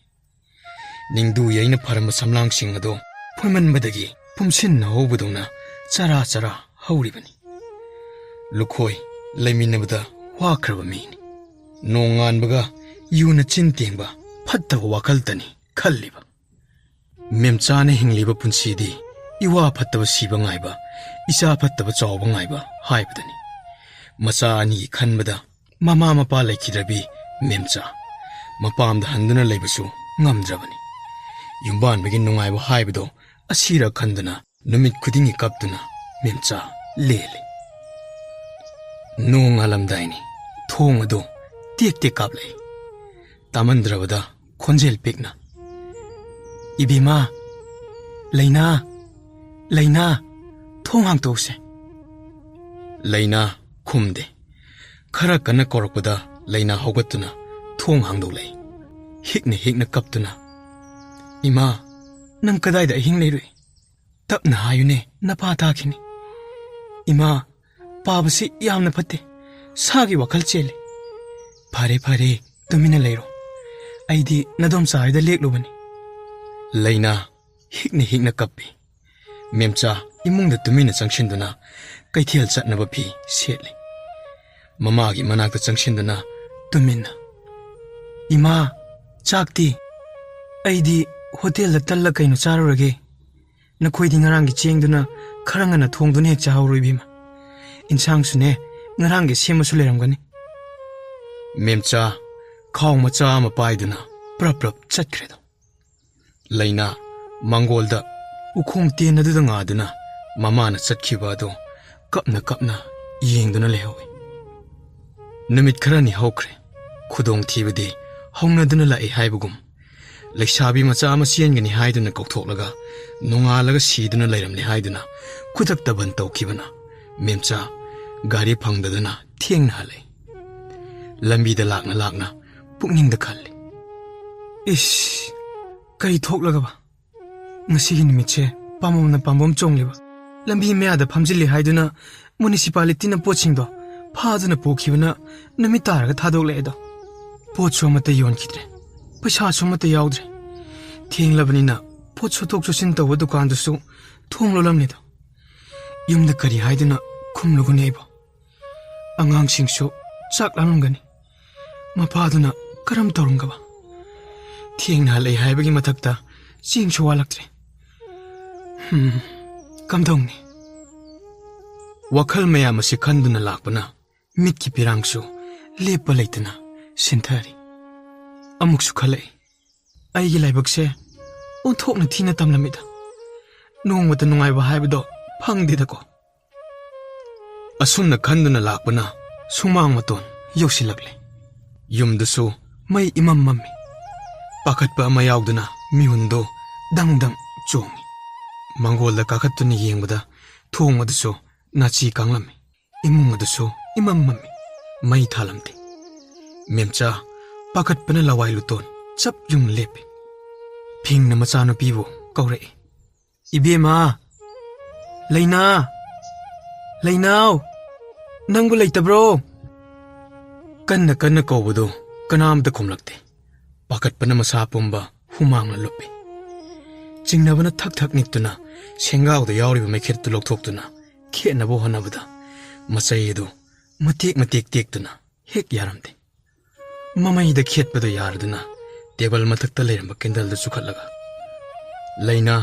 ꯅꯤꯡꯗꯨ ꯌꯩꯅ ꯐꯔꯝꯕ ꯁꯝꯂꯥꯡꯁꯤꯡ ꯑꯗꯣ ꯐꯣꯏꯃꯟꯕꯗꯒꯤ ꯄꯨꯝꯁꯤꯟꯅ ꯍꯧꯕꯗꯧꯅ ꯆꯔꯥ ꯆꯔꯥ ꯍꯧꯔꯤꯕꯅꯤ꯫ ꯂꯨꯈꯣꯏ ꯂꯩꯃꯤꯟꯅꯕꯗ ꯋꯥꯈ꯭ꯔꯕ ꯃꯤꯅꯤ꯫ ꯅꯣꯡꯉꯥꯟꯕꯒ ꯌꯨꯅ ꯆꯤꯟ ꯇꯦꯡꯕ ꯐꯠꯇꯕ ꯋꯥꯈꯜꯇꯅꯤ ꯈꯜꯂꯤꯕ꯫ ꯃꯦꯝꯆꯥꯅ ꯍꯤꯡꯂꯤꯕ ꯄꯨꯟꯁꯤꯗꯤ ꯏꯋꯥ ꯐꯠꯇꯕ ꯁꯤꯕ ꯉꯥꯏꯕ, ꯏꯆꯥ ꯐꯠꯇꯕ ꯆꯥꯎꯕ ꯉꯥꯏꯕ ꯍꯥꯏꯕꯗꯨꯅꯤ꯫ ꯃꯆꯥ ꯑꯅꯤꯒꯤ ꯈꯟꯕꯗ ꯃꯃꯥ ꯃꯄꯥ ꯂꯩꯈꯤꯗ꯭ꯔꯕꯤ ꯃꯦꯝꯆꯥ ꯃꯄꯥꯝꯗ ꯍꯟꯗꯨꯅ ꯂꯩꯕꯁꯨ ꯉꯝꯗ꯭ꯔꯕꯅꯤ꯫ ꯌꯨꯝꯕꯥꯟꯕꯒꯤ ꯅꯨꯡꯉꯥꯏꯕ ꯍꯥꯏꯕꯗꯣ ꯑꯁꯤꯔ ꯈꯟꯗꯨꯅ ꯅꯨꯃꯤꯠ ꯈꯨꯗꯤꯡꯒꯤ ꯀꯞꯇꯨꯅ ꯃꯦꯝꯆꯥ ꯂꯦꯜꯂꯤ꯫ ꯅꯣꯡ ꯉꯥꯜꯂꯝꯗꯥꯏꯅꯤ꯫ ꯊꯣꯡ ꯑꯗꯨ ꯇꯦꯛ ꯇꯦꯛ ꯀꯥꯞꯂꯛꯏ꯫ ꯇꯥꯃꯟꯗ꯭ꯔꯕꯗ ꯈꯣꯟꯖꯦꯜ ꯄꯤꯛꯅ, "ꯏꯕꯦꯝꯃ, ꯂꯩꯅꯥ, ꯂꯩꯅꯥ, ꯊꯣꯡ ꯍꯥꯡꯇꯣꯛꯎꯁꯦ꯫" ꯂꯩꯅꯥ ꯈꯨꯝꯗꯦ꯫ ꯈꯔ ꯀꯟꯅ ꯀꯧꯔꯛꯄꯗ ꯂꯩꯅꯥ ꯍꯧꯒꯠꯇꯨꯅ ꯊꯣꯡ ꯍꯥꯡꯗꯣꯛꯂꯛꯏ꯫ ꯍꯤꯛꯅ ꯍꯤꯛꯅ ꯀꯞꯇꯨꯅ, "ꯏꯃꯥ, ꯅꯪ ꯀꯗꯥꯏꯗ ꯑꯍꯤꯡ ꯂꯩꯔꯨꯏ? ꯇꯞꯅ ꯍꯥꯏꯌꯨꯅꯦ, ꯅꯄꯥ ꯇꯥꯈꯤꯅꯤ꯫" "ꯏꯃꯥ, ꯄꯥꯕꯁꯤ ꯌꯥꯝꯅ ꯐꯠꯇꯦ꯫ ꯁꯥꯒꯤ ꯋꯥꯈꯜ ꯆꯦꯜꯂꯤ꯫" "ꯐꯔꯦ, ꯐꯔꯦ, ꯇꯨꯃꯤꯟꯅ ꯂꯩꯔꯣ꯫ ꯑꯩꯗꯤ ꯅꯗꯣꯝꯆꯥ ꯍꯣꯏꯗ ꯂꯦꯛꯂꯨꯕꯅꯤ꯫" ꯂꯩꯅꯥ ꯍꯤꯛꯅ ꯍꯤꯛꯅ ꯀꯞꯄꯤ꯫ ꯃꯦꯝꯆꯥ ꯏꯃꯨꯡꯗ ꯇꯨꯃꯤꯟꯅ ꯆꯪꯁꯤꯟꯗꯨꯅ ꯀꯩꯊꯦꯜ ꯆꯠꯅꯕ ꯐꯤ ꯁꯦꯠꯂꯤ꯫ ꯃꯃꯥꯒꯤ ꯃꯅꯥꯛꯇ ꯆꯪꯁꯤꯟꯗꯨꯅ ꯇꯨꯃꯤꯟꯅ, "ꯏꯃꯥ, ꯆꯥꯛꯇꯤ?" "ꯑꯩꯗꯤ ꯍꯣꯇꯦꯜꯗ ꯇꯜꯂ ꯀꯩꯅꯣ ꯆꯥꯔꯨꯔꯒꯦ꯫ ꯅꯈꯣꯏꯗꯤ ꯉꯔꯥꯡꯒꯤ ꯆꯦꯡꯗꯨꯅ ꯈꯔ ꯉꯟꯅ ꯊꯣꯡꯗꯨꯅ ꯍꯦꯛ ꯆꯥꯍꯧꯔꯣ ꯏꯕꯦꯝꯃ꯫ ꯏꯟꯁꯥꯡꯁꯨꯅꯦ, ꯉꯔꯥꯡꯒꯤ ꯁꯦꯝꯃꯁꯨ ꯂꯩꯔꯝꯒꯅꯤ꯫" ꯃꯦꯝꯆꯥ ꯈꯥꯎ ꯃꯆꯥ ꯑꯃ ꯄꯥꯏꯗꯨꯅ ꯄ꯭ꯔꯞ ꯄ꯭ꯔꯞ ꯆꯠꯈ꯭ꯔꯦꯗꯣ꯫ ꯂꯩꯅꯥ ꯃꯥꯡꯒꯣꯜꯗ ꯎꯈꯣꯡ ꯇꯦꯟ ꯑꯗꯨꯗ ꯉꯥꯗꯨꯅ ꯃꯃꯥꯅ ꯆꯠꯈꯤꯕ ꯑꯗꯨ ꯀꯞꯅ ꯀꯞꯅ ꯌꯦꯡꯗꯨꯅ ꯂꯩꯍꯧꯏ꯫ ꯅꯨꯃꯤꯠ ꯈꯔꯅꯤ ꯍꯧꯈ꯭ꯔꯦ꯫ ꯈꯨꯗꯣꯡꯊꯤꯕꯗꯤ ꯍꯧꯅꯗꯨꯅ ꯂꯥꯛꯏ ꯍꯥꯏꯕꯒꯨꯝ, ꯂꯩꯁꯥꯕꯤ ꯃꯆꯥ ꯑꯃ ꯆꯦꯟꯒꯅꯤ ꯍꯥꯏꯗꯨꯅ ꯀꯧꯊꯣꯛꯂꯒ ꯅꯣꯡꯉꯥꯜꯂꯒ ꯁꯤꯗꯨꯅ ꯂꯩꯔꯝꯂꯦ ꯍꯥꯏꯗꯨꯅ ꯈꯨꯗꯛꯇ ꯕꯟ ꯇꯧꯈꯤꯕꯅ ꯃꯦꯝꯆꯥ ꯒꯥꯔꯤ ꯐꯪꯗꯗꯨꯅ ꯊꯦꯡꯅ ꯍꯜꯂꯛꯏ꯫ ꯂꯝꯕꯤꯗ ꯂꯥꯛꯅ ꯂꯥꯛꯅ ꯄꯨꯛꯅꯤꯡꯗ ꯈꯜꯂꯤ, "ꯏꯁ, ꯀꯔꯤ ꯊꯣꯛꯂꯒꯕ? ꯉꯁꯤꯒꯤ ꯅꯨꯃꯤꯠꯁꯦ ꯄꯥꯝꯕꯣꯝꯅ ꯄꯥꯝꯕꯣꯝ ꯆꯣꯡꯂꯤꯕ, ꯂꯝꯕꯤ ꯃꯌꯥꯗ ꯐꯝꯖꯤꯜꯂꯤ ꯍꯥꯏꯗꯨꯅ ꯃꯨꯅꯤꯁꯤꯄꯥꯂꯤꯇꯤꯅ ꯄꯣꯠꯁꯤꯡꯗꯣ ꯐꯥꯗꯨꯅ ꯄꯨꯈꯤꯕꯅ ꯅꯨꯃꯤꯠ ꯇꯥꯔꯒ ꯊꯥꯗꯣꯛꯂꯛꯑꯦꯗꯣ꯫ ꯄꯣꯠꯁꯨ ꯑꯃꯠꯇ ꯌꯣꯟꯈꯤꯗ꯭ꯔꯦ, ꯄꯩꯁꯥꯁꯨ ꯑꯃꯠꯇ ꯌꯥꯎꯗ꯭ꯔꯦ꯫ ꯊꯦꯡꯂꯕꯅꯤꯅ ꯄꯣꯠ ꯁꯣꯠꯊꯣꯛ ꯁꯣꯠꯆꯤꯟ ꯇꯧꯕ ꯗꯨꯀꯥꯟꯗꯨꯁꯨ ꯊꯣꯡ ꯂꯣꯜꯂꯝꯂꯦꯗꯣ꯫ ꯌꯨꯝꯗ ꯀꯔꯤ ꯍꯥꯏꯗꯨꯅ ꯈꯨꯝꯂꯨꯒꯅꯤ ꯑꯩꯕꯣ? ꯑꯉꯥꯡꯁꯤꯡꯁꯨ ꯆꯥꯛ ꯂꯥꯝꯂꯝꯒꯅꯤ꯫ ꯃꯄꯥꯗꯨꯅ ꯀꯔꯝ ꯇꯧꯔꯝꯒꯕ? ꯊꯦꯡꯅ ꯍꯜꯂꯛꯏ ꯍꯥꯏꯕꯒꯤ ꯃꯊꯛꯇ ꯆꯦꯡꯁꯨ ꯋꯥꯠꯂꯛꯇ꯭ꯔꯦ꯫ ꯍꯝ, ꯀꯝꯗꯧꯅꯤ?" ꯋꯥꯈꯜ ꯃꯌꯥꯝ ꯑꯁꯤ ꯈꯟꯗꯨꯅ ꯂꯥꯛꯄꯅ ꯃꯤꯠꯀꯤ ꯄꯤꯔꯥꯡꯁꯨ ꯂꯦꯞꯄ ꯂꯩꯇꯅ ꯁꯤꯟꯊꯔꯤ꯫ ꯑꯃꯨꯛꯁꯨ ꯈꯜꯂꯛꯏ, ꯑꯩꯒꯤ ꯂꯥꯏꯕꯛꯁꯦ ꯑꯣꯟꯊꯣꯛꯅ ꯊꯤꯅ ꯇꯝꯂꯝꯃꯤꯗ꯫ ꯅꯣꯡꯃꯇ ꯅꯨꯡꯉꯥꯏꯕ ꯍꯥꯏꯕꯗꯣ ꯐꯪꯗꯦꯗꯀꯣ꯫ ꯑꯁꯨꯝꯅ ꯈꯟꯗꯨꯅ ꯂꯥꯛꯄꯅ ꯁꯨꯃꯥꯡ ꯃꯇꯣꯟ ꯌꯧꯁꯤꯜꯂꯛꯂꯦ꯫ ꯌꯨꯝꯗꯨꯁꯨ ꯃꯩ ꯏꯃꯝ ꯃꯝꯃꯤ꯫ ꯄꯥꯈꯠꯄ ꯑꯃ ꯌꯥꯎꯗꯨꯅ ꯃꯤꯍꯨꯟꯗꯨ ꯗꯪ ꯗꯪ ꯆꯣꯡꯉꯤ꯫ ꯃꯥꯡꯒꯣꯜꯗ ꯀꯥꯈꯠꯇꯨꯅ ꯌꯦꯡꯕꯗ ꯊꯣꯡ ꯑꯗꯨꯁꯨ ꯅꯥꯆꯤ ꯀꯥꯡꯂꯝꯃꯤ꯫ ꯏꯃꯨꯡ ꯑꯗꯨꯁꯨ ꯏꯃꯝ ꯃꯝꯃꯤ꯫ ꯃꯩ ꯊꯥꯂꯝꯗꯦ꯫ ꯃꯦꯝꯆꯥ ꯄꯥꯈꯠꯄꯅ ꯂꯋꯥꯏ ꯂꯨꯇꯣꯟ ꯆꯞ ꯌꯨꯡ ꯂꯦꯞꯄꯤ꯫ ꯐꯤꯡꯅ ꯃꯆꯥꯅꯨꯄꯤꯕꯨ ꯀꯧꯔꯛꯏ꯫ "ꯏꯕꯦꯝꯃ! ꯂꯩꯅꯥ! ꯂꯩꯅꯥꯎ! ꯅꯪꯕꯨ ꯂꯩꯇꯕ꯭ꯔꯣ?" ꯀꯟꯅ ꯀꯟꯅ ꯀꯧꯕꯗꯨ ꯀꯅꯥꯝꯇ ꯈꯨꯝꯂꯛꯇꯦ꯫ ꯄꯥꯈꯠꯄꯅ ꯃꯁꯥ ꯄꯨꯝꯕ ꯍꯨꯃꯥꯡꯅ ꯂꯨꯞꯄꯤ꯫ ꯆꯤꯡꯅꯕꯅ ꯊꯛ ꯊꯛ ꯅꯤꯛꯇꯨꯅ ꯁꯦꯡꯒꯥꯎꯗ ꯌꯥꯎꯔꯤꯕ ꯃꯩꯈꯦꯠꯇꯨ ꯂꯧꯊꯣꯛꯇꯨꯅ ꯈꯦꯠꯅꯕ ꯍꯣꯠꯅꯕꯗ ꯃꯆꯩ ꯑꯗꯨ ꯃꯇꯦꯛ ꯃꯇꯦꯛ ꯇꯦꯛꯇꯨꯅ ꯍꯦꯛ ꯌꯥꯔꯝꯗꯦ꯫ ꯃꯃꯩꯗ ꯈꯦꯠꯄꯗꯨ ꯌꯥꯔꯗꯨꯅ ꯇꯦꯕꯜ ꯃꯊꯛꯇ ꯂꯩꯔꯝꯕ ꯀꯦꯟꯗꯜꯗꯨ ꯆꯨꯈꯠꯂꯒ ꯂꯩꯅꯥ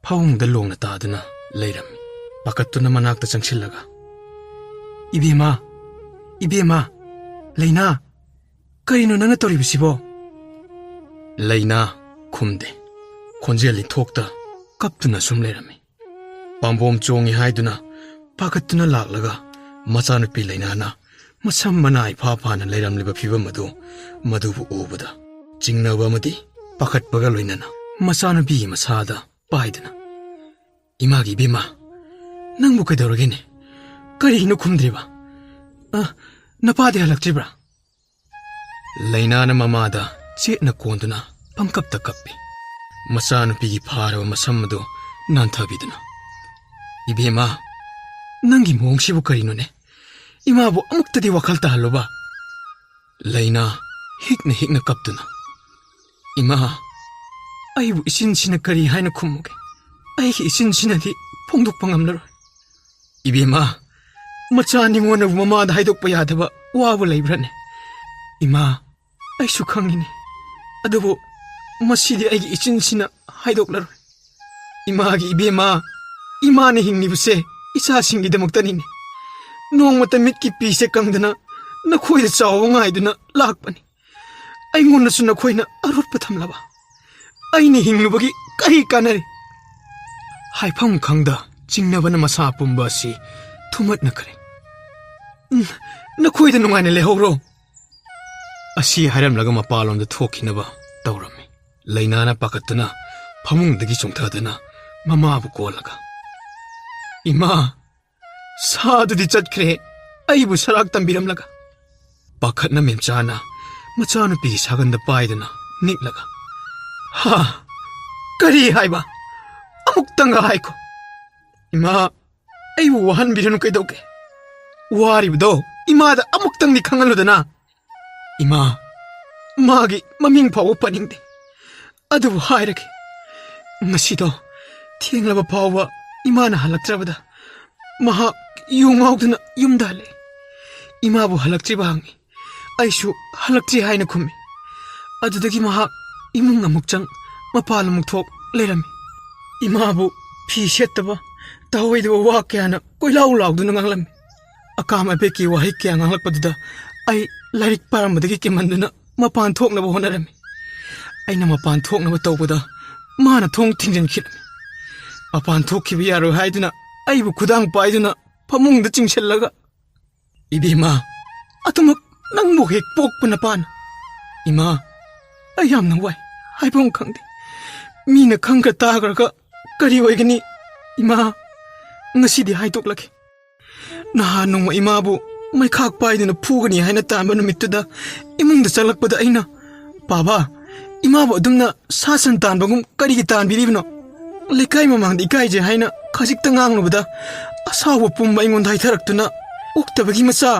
ꯐꯃꯨꯡꯗ ꯂꯣꯡꯅ ꯇꯥꯗꯨꯅ ꯂꯩꯔꯝꯃꯤ꯫ ꯄꯥꯈꯠꯇꯨꯅ ꯃꯅꯥꯛꯇ ꯆꯪꯁꯤꯜꯂꯒ, "ꯏꯕꯦꯝꯃ! ꯏꯕꯦꯝꯃ! ꯂꯩꯅꯥ! ꯀꯔꯤꯅꯣ ꯅꯪꯅ ꯇꯧꯔꯤꯕꯁꯤꯕꯣ?" ꯂꯩꯅꯥ ꯈꯨꯝꯗꯦ꯫ ꯈꯣꯟꯖꯦꯜ ꯏꯟꯊꯣꯛꯇ ꯀꯞꯇꯨꯅ ꯁꯨꯝ ꯂꯩꯔꯝꯃꯤ꯫ ꯄꯥꯝꯕꯣꯝ ꯆꯣꯡꯉꯤ ꯍꯥꯏꯗꯨꯅ ꯄꯥꯈꯠꯇꯨꯅ ꯂꯥꯛꯂꯒ ꯃꯆꯥꯅꯨꯄꯤ ꯂꯩꯅꯥꯅ ꯃꯁꯝ ꯃꯅꯥ ꯏꯐꯥ ꯐꯥꯅ ꯂꯩꯔꯝꯂꯤꯕ ꯐꯤꯕꯝ ꯑꯗꯨ, ꯃꯗꯨꯕꯨ ꯎꯕꯗ ꯆꯤꯡꯅꯕ ꯑꯃꯗꯤ ꯄꯥꯈꯠꯄꯒ ꯂꯣꯏꯅꯅ ꯃꯆꯥꯅꯨꯄꯤꯒꯤ ꯃꯁꯥꯗ ꯄꯥꯏꯗꯨꯅ, "ꯏꯃꯥꯒꯤ ꯏꯕꯦꯝꯃ, ꯅꯪꯕꯨ ꯀꯩꯗꯧꯔꯒꯦꯅꯦ? ꯀꯔꯤꯒꯤꯅꯣ ꯈꯨꯝꯗ꯭ꯔꯤꯕ? ꯑ, ꯅꯄꯥꯗꯤ ꯍꯜꯂꯛꯇ꯭ꯔꯤꯕ꯭ꯔꯥ?" ꯂꯩꯅꯥꯅ ꯃꯃꯥꯗ ꯆꯦꯠꯅ ꯀꯣꯟꯗꯨꯅ ꯄꯪꯀꯞꯇ ꯀꯞꯄꯤ꯫ ꯃꯆꯥꯅꯨꯄꯤꯒꯤ ꯐꯥꯔꯕ ꯃꯁꯝ ꯑꯗꯨ ꯅꯥꯟꯊꯕꯤꯗꯨꯅ, "ꯏꯕꯦꯝꯃ, ꯅꯪꯒꯤ ꯃꯑꯣꯡꯁꯤꯕꯨ ꯀꯔꯤꯅꯣꯅꯦ? ꯏꯃꯥꯕꯨ ꯑꯃꯨꯛꯇꯗꯤ ꯋꯥꯈꯜ ꯇꯥꯍꯜꯂꯨꯕ꯫" ꯂꯩꯅꯥ ꯍꯤꯛꯅ ꯍꯤꯛꯅ ꯀꯞꯇꯨꯅ, "ꯏꯃꯥ, ꯑꯩꯕꯨ ꯏꯆꯤꯟꯁꯤꯅ ꯀꯔꯤ ꯍꯥꯏꯅ ꯈꯨꯝꯃꯨꯒꯦ? ꯑꯩꯒꯤ ꯏꯆꯤꯟꯁꯤꯅꯗꯤ ꯐꯣꯡꯗꯣꯛꯄ ꯉꯝꯂꯔꯣꯏ꯫" "ꯏꯕꯦꯝꯃ, ꯃꯆꯥ ꯅꯤꯉꯣꯟꯅꯕꯨ ꯃꯃꯥꯗ ꯍꯥꯏꯗꯣꯛꯄ ꯌꯥꯗꯕ ꯋꯥꯕꯨ ꯂꯩꯕ꯭ꯔꯅꯦ? ꯏꯃꯥ, ꯑꯩꯁꯨ ꯈꯪꯉꯤꯅꯦ, ꯑꯗꯨꯕꯨ ꯃꯁꯤꯗꯤ ꯑꯩꯒꯤ ꯏꯆꯤꯟꯁꯤꯅ ꯍꯥꯏꯗꯣꯛꯂꯔꯣꯏ꯫ ꯏꯃꯥꯒꯤ ꯏꯕꯦꯝꯃ, ꯏꯃꯥꯅ ꯍꯤꯡꯂꯤꯕꯁꯦ ꯏꯆꯥꯁꯤꯡꯒꯤꯗꯃꯛꯇꯅꯤꯅꯦ꯫ ꯅꯣꯡꯃꯇ ꯃꯤꯠꯀꯤ ꯄꯤꯁꯦ ꯀꯪꯗꯅ ꯅꯈꯣꯏꯗ ꯆꯥꯎꯕ ꯉꯥꯏꯗꯨꯅ ꯂꯥꯛꯄꯅꯤ꯫ ꯑꯩꯉꯣꯟꯗꯁꯨ ꯅꯈꯣꯏꯅ ꯑꯔꯣꯠꯄ ꯊꯝꯂꯕ? ꯑꯩꯅ ꯍꯤꯡꯂꯨꯕꯒꯤ ꯀꯔꯤ ꯀꯥꯟꯅꯔꯤ? ꯍꯥꯏꯐꯝ ꯈꯪꯗ ꯆꯤꯡꯅꯕꯅ ꯃꯁꯥ ꯄꯨꯝꯕ ꯑꯁꯤ ꯊꯨꯝꯃꯠꯅꯈ꯭ꯔꯦ꯫ ꯎꯝ, ꯅꯈꯣꯏꯗ ꯅꯨꯡꯉꯥꯏꯅ ꯂꯩꯍꯧꯔꯣ꯫ ꯑꯁꯤ ꯍꯥꯏꯔꯝꯂꯒ ꯃꯄꯥꯟꯂꯣꯝꯗ ꯊꯣꯛꯈꯤꯅꯕ ꯇꯧꯔꯝꯃꯤ꯫ ꯂꯩꯅꯥꯅ ꯄꯥꯈꯠꯇꯨꯅ ꯐꯃꯨꯡꯗꯒꯤ ꯆꯣꯡꯊꯗꯨꯅ ꯃꯃꯥꯕꯨ ꯀꯣꯜꯂꯒ, "ꯏꯃꯥ, ꯁꯥꯗꯨꯗꯤ ꯆꯠꯈ꯭ꯔꯦ, ꯑꯩꯕꯨ ꯁꯔꯥꯛ ꯇꯝꯕꯤꯔꯝꯂꯒ?" ꯄꯥꯈꯠꯅ ꯃꯦꯝꯆꯥꯅ ꯃꯆꯥꯅꯨꯄꯤꯒꯤ ꯁꯥꯒꯟꯗ ꯄꯥꯏꯗꯨꯅ ꯅꯤꯛꯂꯒ, "ꯍꯥ? ꯀꯔꯤ ꯍꯥꯏꯕ? ꯑꯃꯨꯛꯇꯪꯒ ꯍꯥꯏꯈꯣ꯫ ꯏꯃꯥ, ꯑꯩꯕꯨ ꯋꯥꯍꯟꯕꯤꯔꯅꯨ ꯀꯩꯗꯧꯒꯦ? ꯋꯥꯔꯤꯕꯗꯣ ꯏꯃꯥꯗ ꯑꯃꯨꯛꯇꯪꯗꯤ ꯈꯪꯍꯜꯂꯨꯗꯅ꯫ ꯏꯃꯥ, ꯃꯥꯒꯤ ꯃꯃꯤꯡ ꯐꯥꯎꯕ ꯄꯟꯅꯤꯡꯗꯦ꯫ ꯑꯗꯨꯕꯨ ꯍꯥꯏꯔꯒꯦ, ꯉꯁꯤꯗꯣ ꯊꯦꯡꯂꯕ ꯐꯥꯎꯕ ꯏꯃꯥꯅ ꯍꯜꯂꯛꯇ꯭ꯔꯕꯗ ꯃꯍꯥꯛ ꯌꯨ ꯉꯥꯎꯗꯨꯅ ꯌꯨꯝꯗ ꯍꯜꯂꯛꯏ꯫ ꯏꯃꯥꯕꯨ ꯍꯜꯂꯛꯇ꯭ꯔꯤꯕ ꯍꯪꯉꯤ꯫ ꯑꯩꯁꯨ ꯍꯜꯂꯛꯇ꯭ꯔꯤ ꯍꯥꯏꯅ ꯈꯨꯝꯃꯤ꯫ ꯑꯗꯨꯗꯒꯤ ꯃꯍꯥꯛ ꯏꯃꯨꯡ ꯑꯃꯨꯛ ꯆꯪ, ꯃꯄꯥꯟ ꯑꯃꯨꯛ ꯊꯣꯛ ꯂꯩꯔꯝꯃꯤ꯫ ꯏꯃꯥꯕꯨ ꯐꯤ ꯁꯦꯠꯇꯕ, ꯇꯧꯍꯩꯗꯕ ꯋꯥ ꯀꯌꯥꯅ ꯀꯣꯏꯂꯥꯎ ꯂꯥꯎꯗꯨꯅ ꯉꯥꯡꯂꯝꯃꯤ꯫ ꯑꯀꯥꯝ ꯑꯕꯦꯛꯀꯤ ꯋꯥꯍꯩ ꯀꯌꯥ ꯉꯥꯡꯂꯛꯄꯗꯨꯗ ꯑꯩ ꯂꯥꯏꯔꯤꯛ ꯄꯥꯔꯝꯕꯗꯒꯤ ꯀꯤꯃꯟꯗꯨꯅ ꯃꯄꯥꯟ ꯊꯣꯛꯅꯕ ꯍꯣꯠꯅꯔꯝꯃꯤ꯫ ꯑꯩꯅ ꯃꯄꯥꯟ ꯊꯣꯛꯅꯕ ꯇꯧꯕꯗ ꯃꯥꯅ ꯊꯣꯡ ꯊꯤꯡꯖꯤꯟꯈꯤꯔꯝꯃꯤ꯫ ꯃꯄꯥꯟ ꯊꯣꯛꯈꯤꯕ ꯌꯥꯔꯣꯏ ꯍꯥꯏꯗꯨꯅ ꯑꯩꯕꯨ ꯈꯨꯗꯥꯡ ꯄꯥꯏꯗꯨꯅ ꯐꯃꯨꯡꯗ ꯆꯤꯡꯁꯤꯜꯂꯒ, "ꯏꯕꯦꯝꯃ, ꯑꯗꯨꯃꯛ ꯅꯪꯕꯨ ꯍꯦꯛ ꯄꯣꯛꯄ ꯅꯄꯥꯅ?" "ꯏꯃꯥ, ꯑꯩ ꯌꯥꯝꯅ ꯋꯥꯏ, ꯍꯥꯏꯐꯝ ꯈꯪꯗꯦ꯫ ꯃꯤꯅ ꯈꯪꯈ꯭ꯔ ꯇꯥꯈ꯭ꯔꯒ ꯀꯔꯤ ꯑꯣꯏꯒꯅꯤ? ꯏꯃꯥ, ꯉꯁꯤꯗꯤ ꯍꯥꯏꯗꯣꯛꯂꯒꯦ꯫ ꯅꯍꯥꯟ ꯅꯣꯡꯃ ꯏꯃꯥꯕꯨ ꯃꯩꯈꯥꯛ ꯄꯥꯏꯗꯨꯅ ꯐꯨꯒꯅꯤ ꯍꯥꯏꯅ ꯇꯥꯟꯕ ꯅꯨꯃꯤꯠꯇꯨꯗ ꯏꯃꯨꯡꯗ ꯆꯪꯂꯛꯄꯗ ꯑꯩꯅ, 'ꯄꯥꯕ, ꯏꯃꯥꯕꯨ ꯑꯗꯨꯝꯅ ꯁꯥ ꯁꯟ ꯇꯥꯟꯕꯒꯨꯝ ꯀꯔꯤꯒꯤ ꯇꯥꯟꯕꯤꯔꯤꯕꯅꯣ? ꯂꯩꯀꯥꯏ ꯃꯃꯥꯡꯗ ꯏꯀꯥꯏꯖꯩ' ꯍꯥꯏꯅ ꯈꯖꯤꯛꯇ ꯉꯥꯡꯂꯨꯕꯗ ꯑꯁꯥꯎꯕ ꯄꯨꯝꯕ ꯑꯩꯉꯣꯟꯗ ꯍꯩꯊꯔꯛꯇꯨꯅ ꯑꯣꯛꯇꯕꯒꯤ ꯃꯆꯥ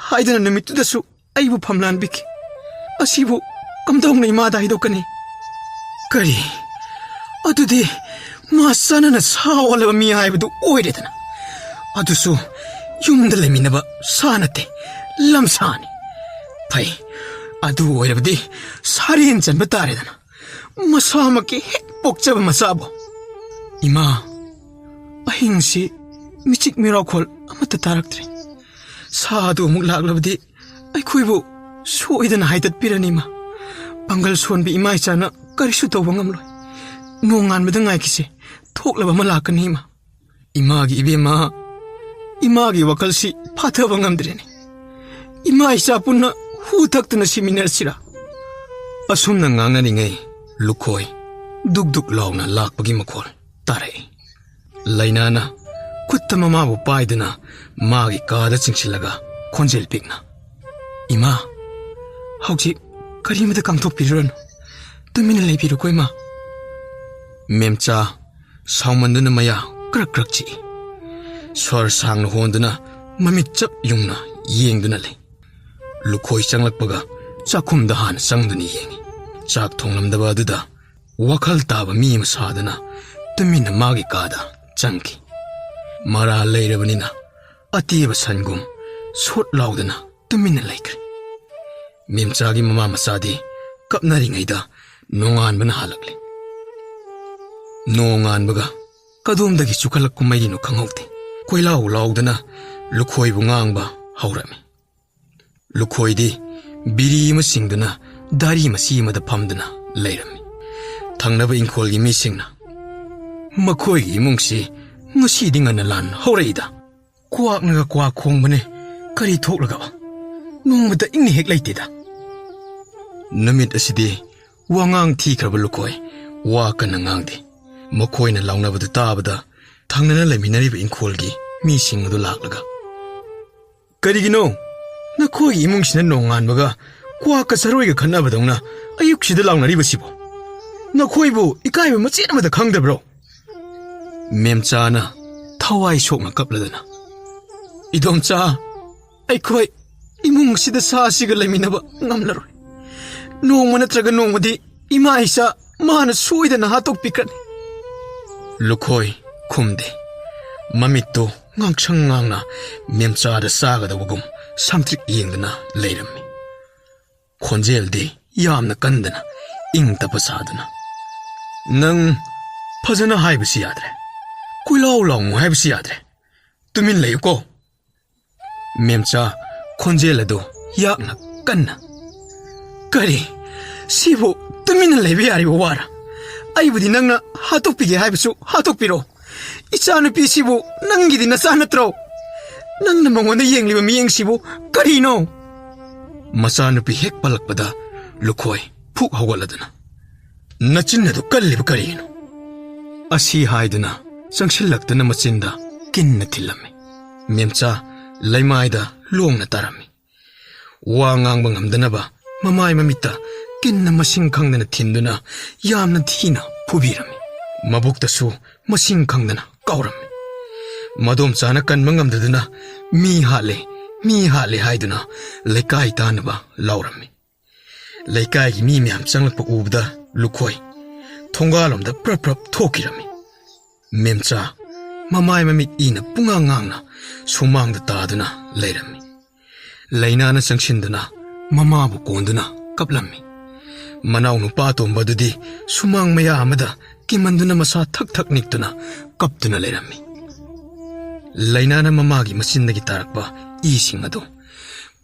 ꯍꯥꯏꯗꯨꯅ ꯅꯨꯃꯤꯠꯇꯨꯗꯁꯨ ꯑꯩꯕꯨ ꯐꯝꯂꯥꯟꯕꯤꯈꯤ꯫ ꯑꯁꯤꯕꯨ ꯀꯝꯗꯧꯅ ꯏꯃꯥꯗ ꯍꯥꯏꯗꯣꯛꯀꯅꯤ? ꯀꯔꯤ? ꯑꯗꯨꯗꯤ ꯃꯥ ꯆꯥꯅꯅ ꯁꯥ ꯑꯣꯜꯂꯕ ꯃꯤ ꯍꯥꯏꯕꯗꯨ ꯑꯣꯏꯔꯦꯗꯅ꯫ ꯑꯗꯨꯁꯨ ꯌꯨꯝꯗ ꯂꯩꯃꯤꯟꯅꯕ ꯁꯥ ꯅꯠꯇꯦ, ꯂꯝꯁꯥꯅꯤ꯫ ꯐꯩ, ꯑꯗꯨ ꯑꯣꯏꯔꯕꯗꯤ ꯁꯥꯔꯦꯟ ꯆꯟꯕ ꯇꯥꯔꯦꯗꯅ, ꯃꯁꯥꯃꯛꯀꯤ ꯍꯦꯛ ꯄꯣꯛꯆꯕ ꯃꯆꯥꯕꯨ꯫ ꯏꯃꯥ, ꯑꯍꯤꯡꯁꯤ ꯃꯤꯆꯤꯛ ꯃꯤꯔꯥꯎꯈꯣꯜ ꯑꯃꯠꯇ ꯇꯥꯔꯛꯇ꯭ꯔꯦ꯫ ꯁꯥ ꯑꯗꯨ ꯑꯃꯨꯛ ꯂꯥꯛꯂꯕꯗꯤ ꯑꯩꯈꯣꯏꯕꯨ ꯁꯣꯏꯗꯅ ꯍꯥꯏꯗꯠꯄꯤꯔꯅꯤ, ꯏꯃꯥ꯫ ꯄꯥꯡꯒꯜ ꯁꯣꯟꯕꯤ ꯏꯃꯥ ꯏꯆꯥꯅ ꯀꯔꯤꯁꯨ ꯇꯧꯕ ꯉꯝꯂꯣꯏ꯫ ꯅꯣꯡꯉꯥꯟꯕꯗ ꯉꯥꯏꯈꯤꯁꯦ, ꯊꯣꯛꯂꯕ ꯑꯃ ꯂꯥꯛꯀꯅꯤ, ꯏꯃꯥ꯫ ꯏꯃꯥꯒꯤ ꯏꯕꯦꯝꯃ, ꯏꯃꯥꯒꯤ ꯋꯥꯈꯜꯁꯤ ꯐꯥꯊꯕ ꯉꯝꯗ꯭ꯔꯦꯅꯦ꯫ ꯏꯃꯥ ꯏꯆꯥ ꯄꯨꯟꯅ ꯍꯨ ꯊꯛꯇꯅ ꯁꯤꯃꯤꯟꯅꯔꯁꯤꯔꯥ? ꯑꯁꯨꯝꯅ ꯉꯥꯡꯅꯔꯤꯉꯩ ꯂꯨꯈꯣꯏ ꯗꯨꯛ ꯗꯨꯛ ꯂꯥꯎꯅ ꯂꯥꯛꯄꯒꯤ ꯃꯈꯣꯜ ꯇꯥꯔꯛꯏ꯫ ꯂꯩꯅꯥꯅ ꯈꯨꯠꯇ ꯃꯃꯥꯕꯨ ꯄꯥꯏꯗꯨꯅ ꯃꯥꯒꯤ ꯀꯥꯗ ꯆꯤꯡꯁꯤꯜꯂꯒ ꯈꯣꯟꯖꯦꯜ ꯄꯤꯛꯅ, "ꯏꯃꯥ, ꯍꯧꯖꯤꯛ ꯀꯔꯤꯃꯇ ꯀꯥꯡꯊꯣꯛꯄꯤꯔꯨꯔꯅꯨ, ꯇꯨꯃꯤꯟꯅ ꯂꯩꯕꯤꯔꯨꯀꯣ, ꯏꯃꯥ"꯫ ꯃꯦꯝꯆꯥ ꯁꯥꯎꯃꯟꯗꯨꯅ ꯃꯌꯥ ꯀ꯭ꯔꯛ ꯀ꯭ꯔꯛ ꯆꯤꯛꯏ꯫ ꯁ꯭ꯋꯔ ꯁꯥꯡꯅ ꯍꯣꯟꯗꯨꯅ ꯃꯃꯤꯠ ꯆꯞ ꯌꯨꯡꯅ ꯌꯦꯡꯗꯨꯅ ꯂꯩ꯫ ꯂꯨꯈꯣꯏ ꯆꯪꯂꯛꯄꯒ ꯆꯥꯛꯈꯨꯝꯗ ꯍꯥꯟꯅ ꯆꯪꯗꯨꯅ ꯌꯦꯡꯉꯤ꯫ ꯆꯥꯛ ꯊꯣꯡꯂꯝꯗꯕ ꯑꯗꯨꯗ ꯋꯥꯈꯜ ꯇꯥꯕ ꯃꯤ ꯑꯃ ꯁꯥꯗꯨꯅ ꯇꯨꯃꯤꯟꯅ ꯃꯥꯒꯤ ꯀꯥꯗ ꯆꯪꯈꯤ꯫ ꯃꯔꯥ ꯂꯩꯔꯕꯅꯤꯅ ꯑꯇꯦꯕ ꯁꯟꯒꯨꯝ ꯁꯣꯠ ꯂꯥꯎꯗꯅ ꯇꯨꯃꯤꯟꯅ ꯂꯩꯈ꯭ꯔꯦ꯫ ꯃꯦꯝꯆꯥꯒꯤ ꯃꯃꯥ ꯃꯆꯥꯗꯤ ꯀꯞꯅꯔꯤꯉꯩꯗ ꯅꯣꯡꯉꯥꯟꯕꯅ ꯍꯥꯜꯂꯛꯂꯦ꯫ ꯅꯣꯡꯉꯥꯟꯕꯒ ꯀꯗꯣꯝꯗꯒꯤ ꯆꯨꯈꯠꯂꯛꯄ ꯃꯩꯔꯤꯅꯣ ꯈꯪꯍꯧꯗꯦ꯫ ꯀꯣꯏꯂꯥꯎ ꯂꯥꯎꯗꯅ ꯂꯨꯈꯣꯏꯕꯨ ꯉꯥꯡꯕ ꯍꯧꯔꯝꯃꯤ꯫ ꯂꯨꯈꯣꯏꯗꯤ ꯕꯤꯔꯤ ꯑꯃ ꯆꯤꯡꯗꯨꯅ ꯗꯥꯔꯤ ꯃꯆꯤ ꯑꯃꯗ ꯐꯝꯗꯨꯅ ꯂꯩꯔꯝꯃꯤ꯫ ꯊꯪꯅꯕ ꯏꯪꯈꯣꯜꯒꯤ ꯃꯤꯁꯤꯡꯅ, "ꯃꯈꯣꯏꯒꯤ ꯏꯃꯨꯡꯁꯤ ꯉꯁꯤꯗꯤ ꯉꯟꯅ ꯂꯥꯟ ꯍꯧꯔꯛꯏꯗ꯫ ꯀ꯭ꯋꯥꯛꯅꯒ ꯀ꯭ꯋꯥꯛ ꯈꯣꯡꯕꯅꯦ, ꯀꯔꯤ ꯊꯣꯛꯂꯒꯕ? ꯅꯣꯡꯃꯇ ꯏꯪꯅ ꯍꯦꯛ ꯂꯩꯇꯦꯗ"꯫ ꯅꯨꯃꯤꯠ ꯑꯁꯤꯗꯤ ꯋꯥꯉꯥꯡ ꯊꯤꯈ꯭ꯔꯕ ꯂꯨꯈꯣꯏ ꯋꯥ ꯀꯟꯅ ꯉꯥꯡꯗꯦ꯫ ꯃꯈꯣꯏꯅ ꯂꯥꯎꯅꯕꯗꯨ ꯇꯥꯕꯗ ꯊꯪꯅꯅ ꯂꯩꯃꯤꯟꯅꯔꯤꯕ ꯏꯪꯈꯣꯜꯒꯤ ꯃꯤꯁꯤꯡ ꯑꯗꯨ ꯂꯥꯛꯂꯒ, "ꯀꯔꯤꯒꯤꯅꯣ ꯅꯈꯣꯏꯒꯤ ꯏꯃꯨꯡꯁꯤꯅ ꯅꯣꯡꯉꯥꯟꯕꯒ ꯀ꯭ꯋꯥꯛꯀ ꯆꯔꯣꯏꯒ ꯈꯠꯅꯕꯗꯧꯅ ꯑꯌꯨꯛꯁꯤꯗ ꯂꯥꯎꯅꯔꯤꯕꯁꯤꯕꯣ? ꯅꯈꯣꯏꯕꯨ ꯏꯀꯥꯏꯕ ꯃꯆꯦꯠ ꯑꯃꯗ ꯈꯪꯗꯕ꯭ꯔꯣ?" ꯃꯦꯝꯆꯥꯅ ꯊꯋꯥꯏ ꯁꯣꯛꯅ ꯀꯞꯂꯗꯅ, "ꯏꯗꯣꯝꯆꯥ, ꯑꯩꯈꯣꯏ ꯏꯃꯨꯡ ꯑꯁꯤꯗ ꯁꯥ ꯑꯁꯤꯒ ꯂꯩꯃꯤꯟꯅꯕ ꯉꯝꯂꯔꯣꯏ꯫ ꯅꯣꯡꯃ ꯅꯠꯇ꯭ꯔꯒ ꯅꯣꯡꯃꯗꯤ ꯏꯃꯥ ꯏꯆꯥ ꯃꯥꯅ ꯁꯣꯏꯗꯅ ꯍꯥꯠꯇꯣꯛꯄꯤꯈ꯭ꯔꯅꯤ"꯫ ꯂꯨꯈꯣꯏ ꯈꯨꯝꯗꯦ꯫ ꯃꯃꯤꯠꯇꯨ ꯉꯥꯡꯁꯪ ꯉꯥꯡꯅ ꯃꯦꯝꯆꯥꯗ ꯆꯥꯒꯗꯧꯕꯒꯨꯝ ꯁꯪꯇ꯭ꯔꯤꯛ ꯌꯦꯡꯗꯨꯅ ꯂꯩꯔꯝꯃꯤ꯫ ꯈꯣꯟꯖꯦꯜꯗꯤ ꯌꯥꯝꯅ ꯀꯟꯗꯅ, ꯏꯪ ꯇꯞꯄ ꯁꯥꯗꯨꯅ, "ꯅꯪ ꯐꯖꯅ ꯍꯥꯏꯕꯁꯤ ꯌꯥꯗ꯭ꯔꯦ꯫ ꯀꯣꯏꯂꯥꯎ ꯂꯥꯎꯅꯨ ꯍꯥꯏꯕꯁꯤ ꯌꯥꯗ꯭ꯔꯦ꯫ ꯇꯨꯃꯤꯟ ꯂꯩꯌꯨꯀꯣ"꯫ ꯃꯦꯝꯆꯥ ꯈꯣꯟꯖꯦꯜ ꯑꯗꯨ ꯌꯥꯛꯅ ꯀꯟꯅ, "ꯀꯔꯤ? ꯁꯤꯕꯨ ꯇꯨꯃꯤꯟꯅ ꯂꯩꯕ ꯌꯥꯔꯤꯕ ꯋꯥꯔ? ꯑꯩꯕꯨꯗꯤ ꯅꯪꯅ ꯍꯥꯠꯇꯣꯛꯄꯤꯒꯦ ꯍꯥꯏꯕꯁꯨ ꯍꯥꯠꯇꯣꯛꯄꯤꯔꯣ꯫ ꯏꯆꯥꯅꯨꯄꯤꯁꯤꯕꯨ ꯅꯪꯒꯤꯗꯤ ꯅꯆꯥ ꯅꯠꯇ꯭ꯔꯣ? ꯅꯪꯅ ꯃꯉꯣꯟꯗ ꯌꯦꯡꯂꯤꯕ ꯃꯤꯠꯌꯦꯡꯁꯤꯕꯨ ꯀꯔꯤꯅꯣ?" ꯃꯆꯥꯅꯨꯄꯤ ꯍꯦꯛ ꯄꯜꯂꯛꯄꯗ ꯂꯨꯈꯣꯏ ꯐꯨꯛ ꯍꯧꯒꯠꯂꯗꯨꯅ, "ꯅꯆꯤꯟ ꯑꯗꯨ ꯀꯜꯂꯤꯕ ꯀꯔꯤꯒꯤꯅꯣ?" ꯑꯁꯤ ꯍꯥꯏꯗꯨꯅ ꯆꯪꯁꯤꯜꯂꯛꯇꯨꯅ ꯃꯆꯤꯟꯗ ꯀꯤꯟꯅ ꯊꯤꯜꯂꯝꯃꯤ꯫ ꯃꯦꯝꯆꯥ ꯂꯩꯃꯥꯏꯗ ꯂꯣꯡꯅ ꯇꯥꯔꯝꯃꯤ꯫ ꯋꯥ ꯉꯥꯡꯕ ꯉꯝꯗꯅꯕ ꯃꯃꯥꯏ ꯃꯃꯤꯠꯇ ꯀꯤꯟꯅ ꯃꯁꯤꯡ ꯈꯪꯗꯅ ꯊꯤꯟꯗꯨꯅ ꯌꯥꯝꯅ ꯊꯤꯅ ꯐꯨꯕꯤꯔꯝꯃꯤ꯫ ꯃꯕꯨꯛꯇꯁꯨ ꯃꯁꯤꯡ ꯈꯪꯗꯅ ꯀꯥꯎꯔꯝꯃꯤ꯫ ꯃꯗꯣꯝꯆꯥꯅ ꯀꯟꯕ ꯉꯝꯗꯗꯨꯅ, "ꯃꯤ ꯍꯥꯠꯂꯦ, ꯃꯤ ꯍꯥꯠꯂꯦ" ꯍꯥꯏꯗꯨꯅ ꯂꯩꯀꯥꯏ ꯇꯥꯅꯕ ꯂꯥꯎꯔꯝꯃꯤ꯫ ꯂꯩꯀꯥꯏꯒꯤ ꯃꯤ ꯃꯌꯥꯝ ꯆꯪꯂꯛꯄ ꯎꯕꯗ ꯂꯨꯈꯣꯏ ꯊꯣꯡꯒꯥꯜꯂꯣꯝꯗ ꯄ꯭ꯔꯞ ꯄ꯭ꯔꯞ ꯊꯣꯛꯈꯤꯔꯝꯃꯤ꯫ ꯃꯦꯝꯆꯥ ꯃꯃꯥꯏ ꯃꯃꯤꯠ ꯏꯅ ꯄꯨꯡꯉꯥꯡ ꯉꯥꯡꯅ ꯁꯨꯃꯥꯡꯗ ꯇꯥꯗꯨꯅ ꯂꯩꯔꯝꯃꯤ꯫ ꯂꯩꯅꯥꯅ ꯆꯪꯁꯤꯟꯗꯨꯅ ꯃꯃꯥꯕꯨ ꯀꯣꯟꯗꯨꯅ ꯀꯞꯂꯝꯃꯤ꯫ ꯃꯅꯥꯎ ꯅꯨꯄꯥ ꯑꯇꯣꯝꯕꯗꯨꯗꯤ ꯁꯨꯃꯥꯡ ꯃꯌꯥ ꯑꯃꯗ ꯀꯤꯃꯟꯗꯨꯅ ꯃꯁꯥ ꯊꯛ ꯊꯛ ꯅꯤꯛꯇꯨꯅ ꯀꯞꯇꯨꯅ ꯂꯩꯔꯝꯃꯤ꯫ ꯂꯩꯅꯥꯅ ꯃꯃꯥꯒꯤ ꯃꯆꯤꯟꯗꯒꯤ ꯇꯥꯔꯛꯄ ꯏꯁꯤꯡ ꯑꯗꯨ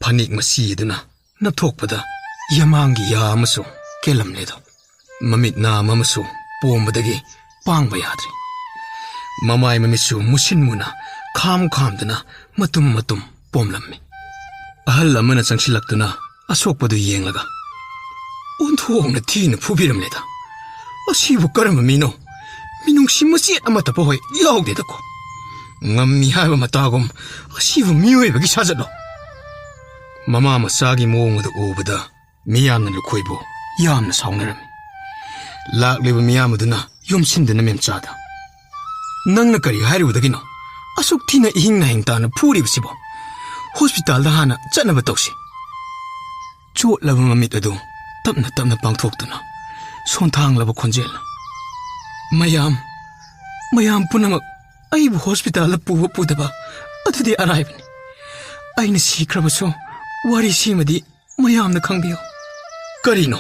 ꯐꯅꯦꯛ ꯃꯆꯤ ꯑꯗꯨꯅ ꯅꯞꯊꯣꯛꯄꯗ ꯌꯥꯃꯥꯡꯒꯤ ꯌꯥ ꯑꯃꯁꯨ ꯀꯦꯜꯂꯝꯂꯦꯗꯣ꯫ ꯃꯃꯤꯠ ꯅꯥꯝ ꯑꯃꯁꯨ ꯄꯣꯝꯕꯗꯒꯤ ꯄꯥꯡꯕ ꯌꯥꯗ꯭ꯔꯦ꯫ ꯃꯃꯥꯏ ꯃꯃꯤꯠꯁꯨ ꯃꯨꯁꯤꯟ ꯃꯨꯅ ꯈꯥꯝ ꯈꯥꯝꯗꯨꯅ ꯃꯇꯨꯝ ꯃꯇꯨꯝ ꯄꯣꯝꯂꯝꯃꯤ꯫ ꯑꯍꯜ ꯑꯃꯅ ꯆꯪꯁꯤꯜꯂꯛꯇꯨꯅ ꯑꯁꯣꯛꯄꯗꯨ ꯌꯦꯡꯂꯒ, "ꯑꯣꯟꯊꯣꯛꯅ ꯊꯤꯅ ꯐꯨꯕꯤꯔꯝꯂꯦꯗ꯫ ꯑꯁꯤꯕꯨ ꯀꯔꯝꯕ ꯃꯤꯅꯣ? ꯃꯤꯅꯨꯡꯁꯤ ꯃꯆꯦꯠ ꯑꯃꯠꯇ ꯄꯣꯛꯍꯣꯏ ꯌꯥꯎꯗꯦꯗꯀꯣ꯫ ꯉꯝꯃꯤ ꯍꯥꯏꯕ ꯃꯇꯥꯒꯨꯝ ꯑꯁꯤꯕꯨ ꯃꯤꯑꯣꯏꯕꯒꯤ ꯁꯥꯖꯠꯂꯣ?" ꯃꯃꯥ ꯃꯆꯥꯒꯤ ꯃꯑꯣꯡ ꯑꯗꯨ ꯎꯕꯗ ꯃꯤꯌꯥꯝꯅ ꯂꯨꯈꯣꯏꯕꯨ ꯌꯥꯝꯅ ꯁꯥꯎꯅꯔꯝꯃꯤ꯫ ꯂꯥꯛꯂꯤꯕ ꯃꯤꯌꯥꯝ ꯑꯗꯨꯅ ꯌꯣꯝꯁꯤꯟꯗꯨꯅ ꯃꯦꯝꯆꯥꯗ, "ꯅꯪꯅ ꯀꯔꯤ ꯍꯥꯏꯔꯨꯕꯗꯒꯤꯅꯣ ꯑꯁꯨꯛ ꯊꯤꯅ ꯏꯍꯤꯡ ꯅꯥꯍꯤꯡ ꯇꯥꯅ ꯐꯨꯔꯤꯕꯁꯤꯕꯣ? ꯍꯣꯁꯄꯤꯇꯥꯜꯗ ꯍꯥꯟꯅ ꯆꯠꯅꯕ ꯇꯧꯁꯤ꯫" ꯆꯣꯠꯂꯕ ꯃꯃꯤꯠ ꯑꯗꯨ ꯇꯞꯅ ꯇꯞꯅ ꯄꯥꯡꯊꯣꯛꯇꯨꯅ ꯁꯣꯟꯊꯥꯡꯂꯕ ꯈꯣꯟꯖꯦꯜꯅ, "ꯃꯌꯥꯝ, ꯃꯌꯥꯝ ꯄꯨꯝꯅꯃꯛ ꯑꯩꯕꯨ ꯍꯣꯁꯄꯤꯇꯥꯜꯗ ꯄꯨꯕ ꯄꯨꯗꯕ ꯑꯗꯨꯗꯤ ꯑꯔꯥꯏꯕꯅꯤ꯫ ꯑꯩꯅ ꯁꯤꯈ꯭ꯔꯕꯁꯨ ꯋꯥꯔꯤꯁꯤꯃꯗꯤ ꯃꯌꯥꯝꯅ ꯈꯪꯕꯤꯌꯨ꯫" "ꯀꯔꯤꯅꯣ?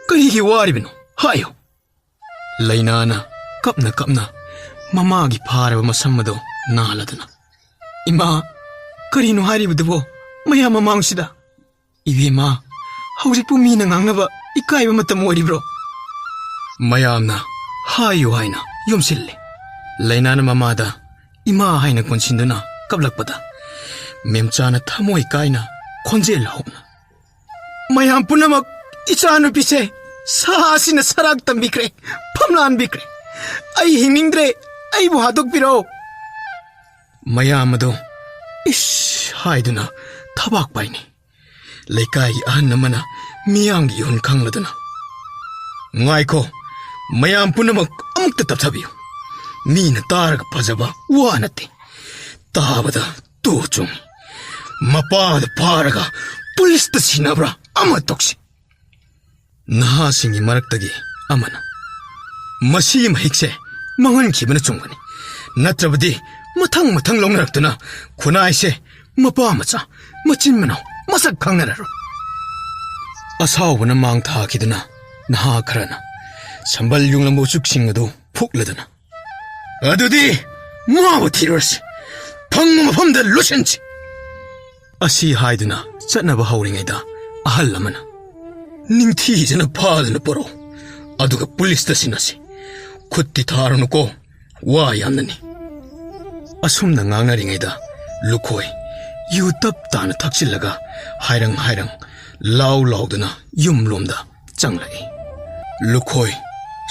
ꯀꯔꯤꯒꯤ ꯋꯥꯔꯤꯕꯅꯣ? ꯍꯥꯏꯌꯨ!" ꯂꯩꯅꯥꯅ ꯀꯞꯅ ꯀꯞꯅ ꯃꯃꯥꯒꯤ ꯐꯥꯔꯕ ꯃꯁꯝ ꯑꯗꯨ ꯅꯥꯜꯂꯗꯨꯅ, "ꯏꯃꯥ, ꯀꯔꯤꯅꯣ ꯍꯥꯏꯔꯤꯕꯗꯨꯕꯣ ꯃꯌꯥꯝ ꯃꯃꯥꯡꯁꯤꯗ? ꯏꯕꯦꯝꯃ, ꯍꯧꯖꯤꯛꯄꯨ ꯃꯤꯅ ꯉꯥꯡꯅꯕ ꯏꯀꯥꯏꯕ ꯃꯇꯝ ꯑꯣꯏꯔꯤꯕ꯭ꯔꯣ?" ꯃꯌꯥꯝꯅ ꯍꯥꯏꯌꯨ ꯍꯥꯏꯅ ꯌꯣꯝꯁꯤꯜꯂꯤ꯫ ꯂꯩꯅꯥꯅ ꯃꯃꯥꯗ ꯏꯃꯥ ꯍꯥꯏꯅ ꯀꯣꯟꯁꯤꯟꯗꯨꯅ ꯀꯞꯂꯛꯄꯗ, ꯃꯦꯝꯆꯥꯅ ꯊꯃꯣꯏ ꯀꯥꯏꯅ ꯈꯣꯟꯖꯦꯜ ꯍꯧꯅ, "ꯃꯌꯥꯝ ꯄꯨꯝꯅꯃꯛ, ꯏꯆꯥꯅꯨꯄꯤꯁꯦ ꯁꯥ ꯑꯁꯤꯅ ꯁꯔꯥꯛ ꯇꯝꯕꯤꯈ꯭ꯔꯦ, ꯐꯝꯂꯥꯟꯕꯤꯈ꯭ꯔꯦ꯫ ꯑꯩ ꯍꯤꯡꯅꯤꯡꯗ꯭ꯔꯦ, ꯑꯩꯕꯨ ꯍꯥꯠꯇꯣꯛꯄꯤꯔꯣ꯫" ꯃꯌꯥꯝ ꯑꯗꯨ "ꯏꯁ" ꯍꯥꯏꯗꯨꯅ ꯊꯕꯥꯛ ꯄꯥꯏꯅꯩ꯫ ꯂꯩꯀꯥꯏꯒꯤ ꯑꯍꯟ ꯑꯃꯅ ꯃꯤꯌꯥꯝꯒꯤ ꯏꯍꯨꯟ ꯈꯪꯂꯗꯨꯅ, "ꯉꯥꯏꯈꯣ, ꯃꯌꯥꯝ ꯄꯨꯝꯅꯃꯛ ꯑꯃꯨꯛꯇ ꯇꯞꯊꯕꯤꯌꯨ꯫ ꯃꯤꯅ ꯇꯥꯔꯒ ꯐꯖꯕ ꯋꯥ ꯅꯠꯇꯦ, ꯇꯥꯕꯗ ꯇꯨ ꯆꯨꯡꯏ꯫ ꯃꯄꯥꯗ ꯐꯥꯔꯒ ꯄꯨꯂꯤꯁꯇ ꯁꯤꯟꯅꯕ꯭ꯔꯥ ꯑꯃ ꯇꯧꯁꯤ꯫" ꯅꯍꯥꯁꯤꯡꯒꯤ ꯃꯔꯛꯇꯒꯤ ꯑꯃꯅ, "ꯃꯁꯤꯒꯤ ꯃꯍꯤꯛꯁꯦ ꯃꯥꯡꯍꯟꯈꯤꯕꯅ ꯆꯨꯝꯒꯅꯤ, ꯅꯠꯇ꯭ꯔꯕꯗꯤ ꯃꯊꯪ ꯃꯊꯪ ꯂꯧꯅꯔꯛꯇꯨꯅ ꯈꯨꯟꯅꯥꯏꯁꯦ ꯃꯄꯥ ꯃꯆꯥ, ꯃꯆꯤꯟ ꯃꯅꯥꯎ ꯃꯁꯛ ꯈꯪꯅꯔꯔꯣꯏ꯫" ꯑꯁꯥꯎꯕꯅ ꯃꯥꯡ ꯊꯥꯈꯤꯗꯨꯅ, ꯅꯍꯥ ꯈꯔꯅ ꯁꯝꯕꯜ ꯌꯨꯡꯂꯝꯕ ꯎꯆꯨꯛꯁꯤꯡ ꯑꯗꯨ ꯐꯨꯛꯂꯗꯨꯅ, "ꯑꯗꯨꯗꯤ ꯃꯥꯕꯨ ꯊꯤꯔꯨꯔꯁꯤ, ꯐꯪꯕ ꯃꯐꯝꯗ ꯂꯣꯏꯁꯤꯟꯁꯤ꯫" ꯑꯁꯤ ꯍꯥꯏꯗꯨꯅ ꯆꯠꯅꯕ ꯍꯧꯔꯤꯉꯩꯗ, ꯑꯍꯜ ꯑꯃꯅ, "ꯅꯤꯡꯊꯤꯖꯅ ꯐꯥꯗꯨꯅ ꯄꯨꯔꯛꯎ, ꯑꯗꯨꯒ ꯄꯨꯂꯤꯁꯇ ꯁꯤꯟꯅꯁꯤ꯫ ꯈꯨꯠꯇꯤ ꯊꯥꯔꯨꯅꯨꯀꯣ, ꯋꯥ ꯌꯥꯝꯅꯅꯤ꯫" ꯑꯁꯨꯝꯅ ꯉꯥꯡꯅꯔꯤꯉꯩꯗ, ꯂꯨꯈꯣꯏ ꯌꯨ ꯇꯞ ꯇꯥꯅ ꯊꯛꯆꯤꯜꯂꯒ, ꯍꯥꯏꯔꯪ ꯍꯥꯏꯔꯪ, ꯂꯥꯎ ꯂꯥꯎꯗꯨꯅ ꯌꯨꯝꯂꯣꯝꯗ ꯆꯪꯂꯛꯏ꯫ ꯂꯨꯈꯣꯏ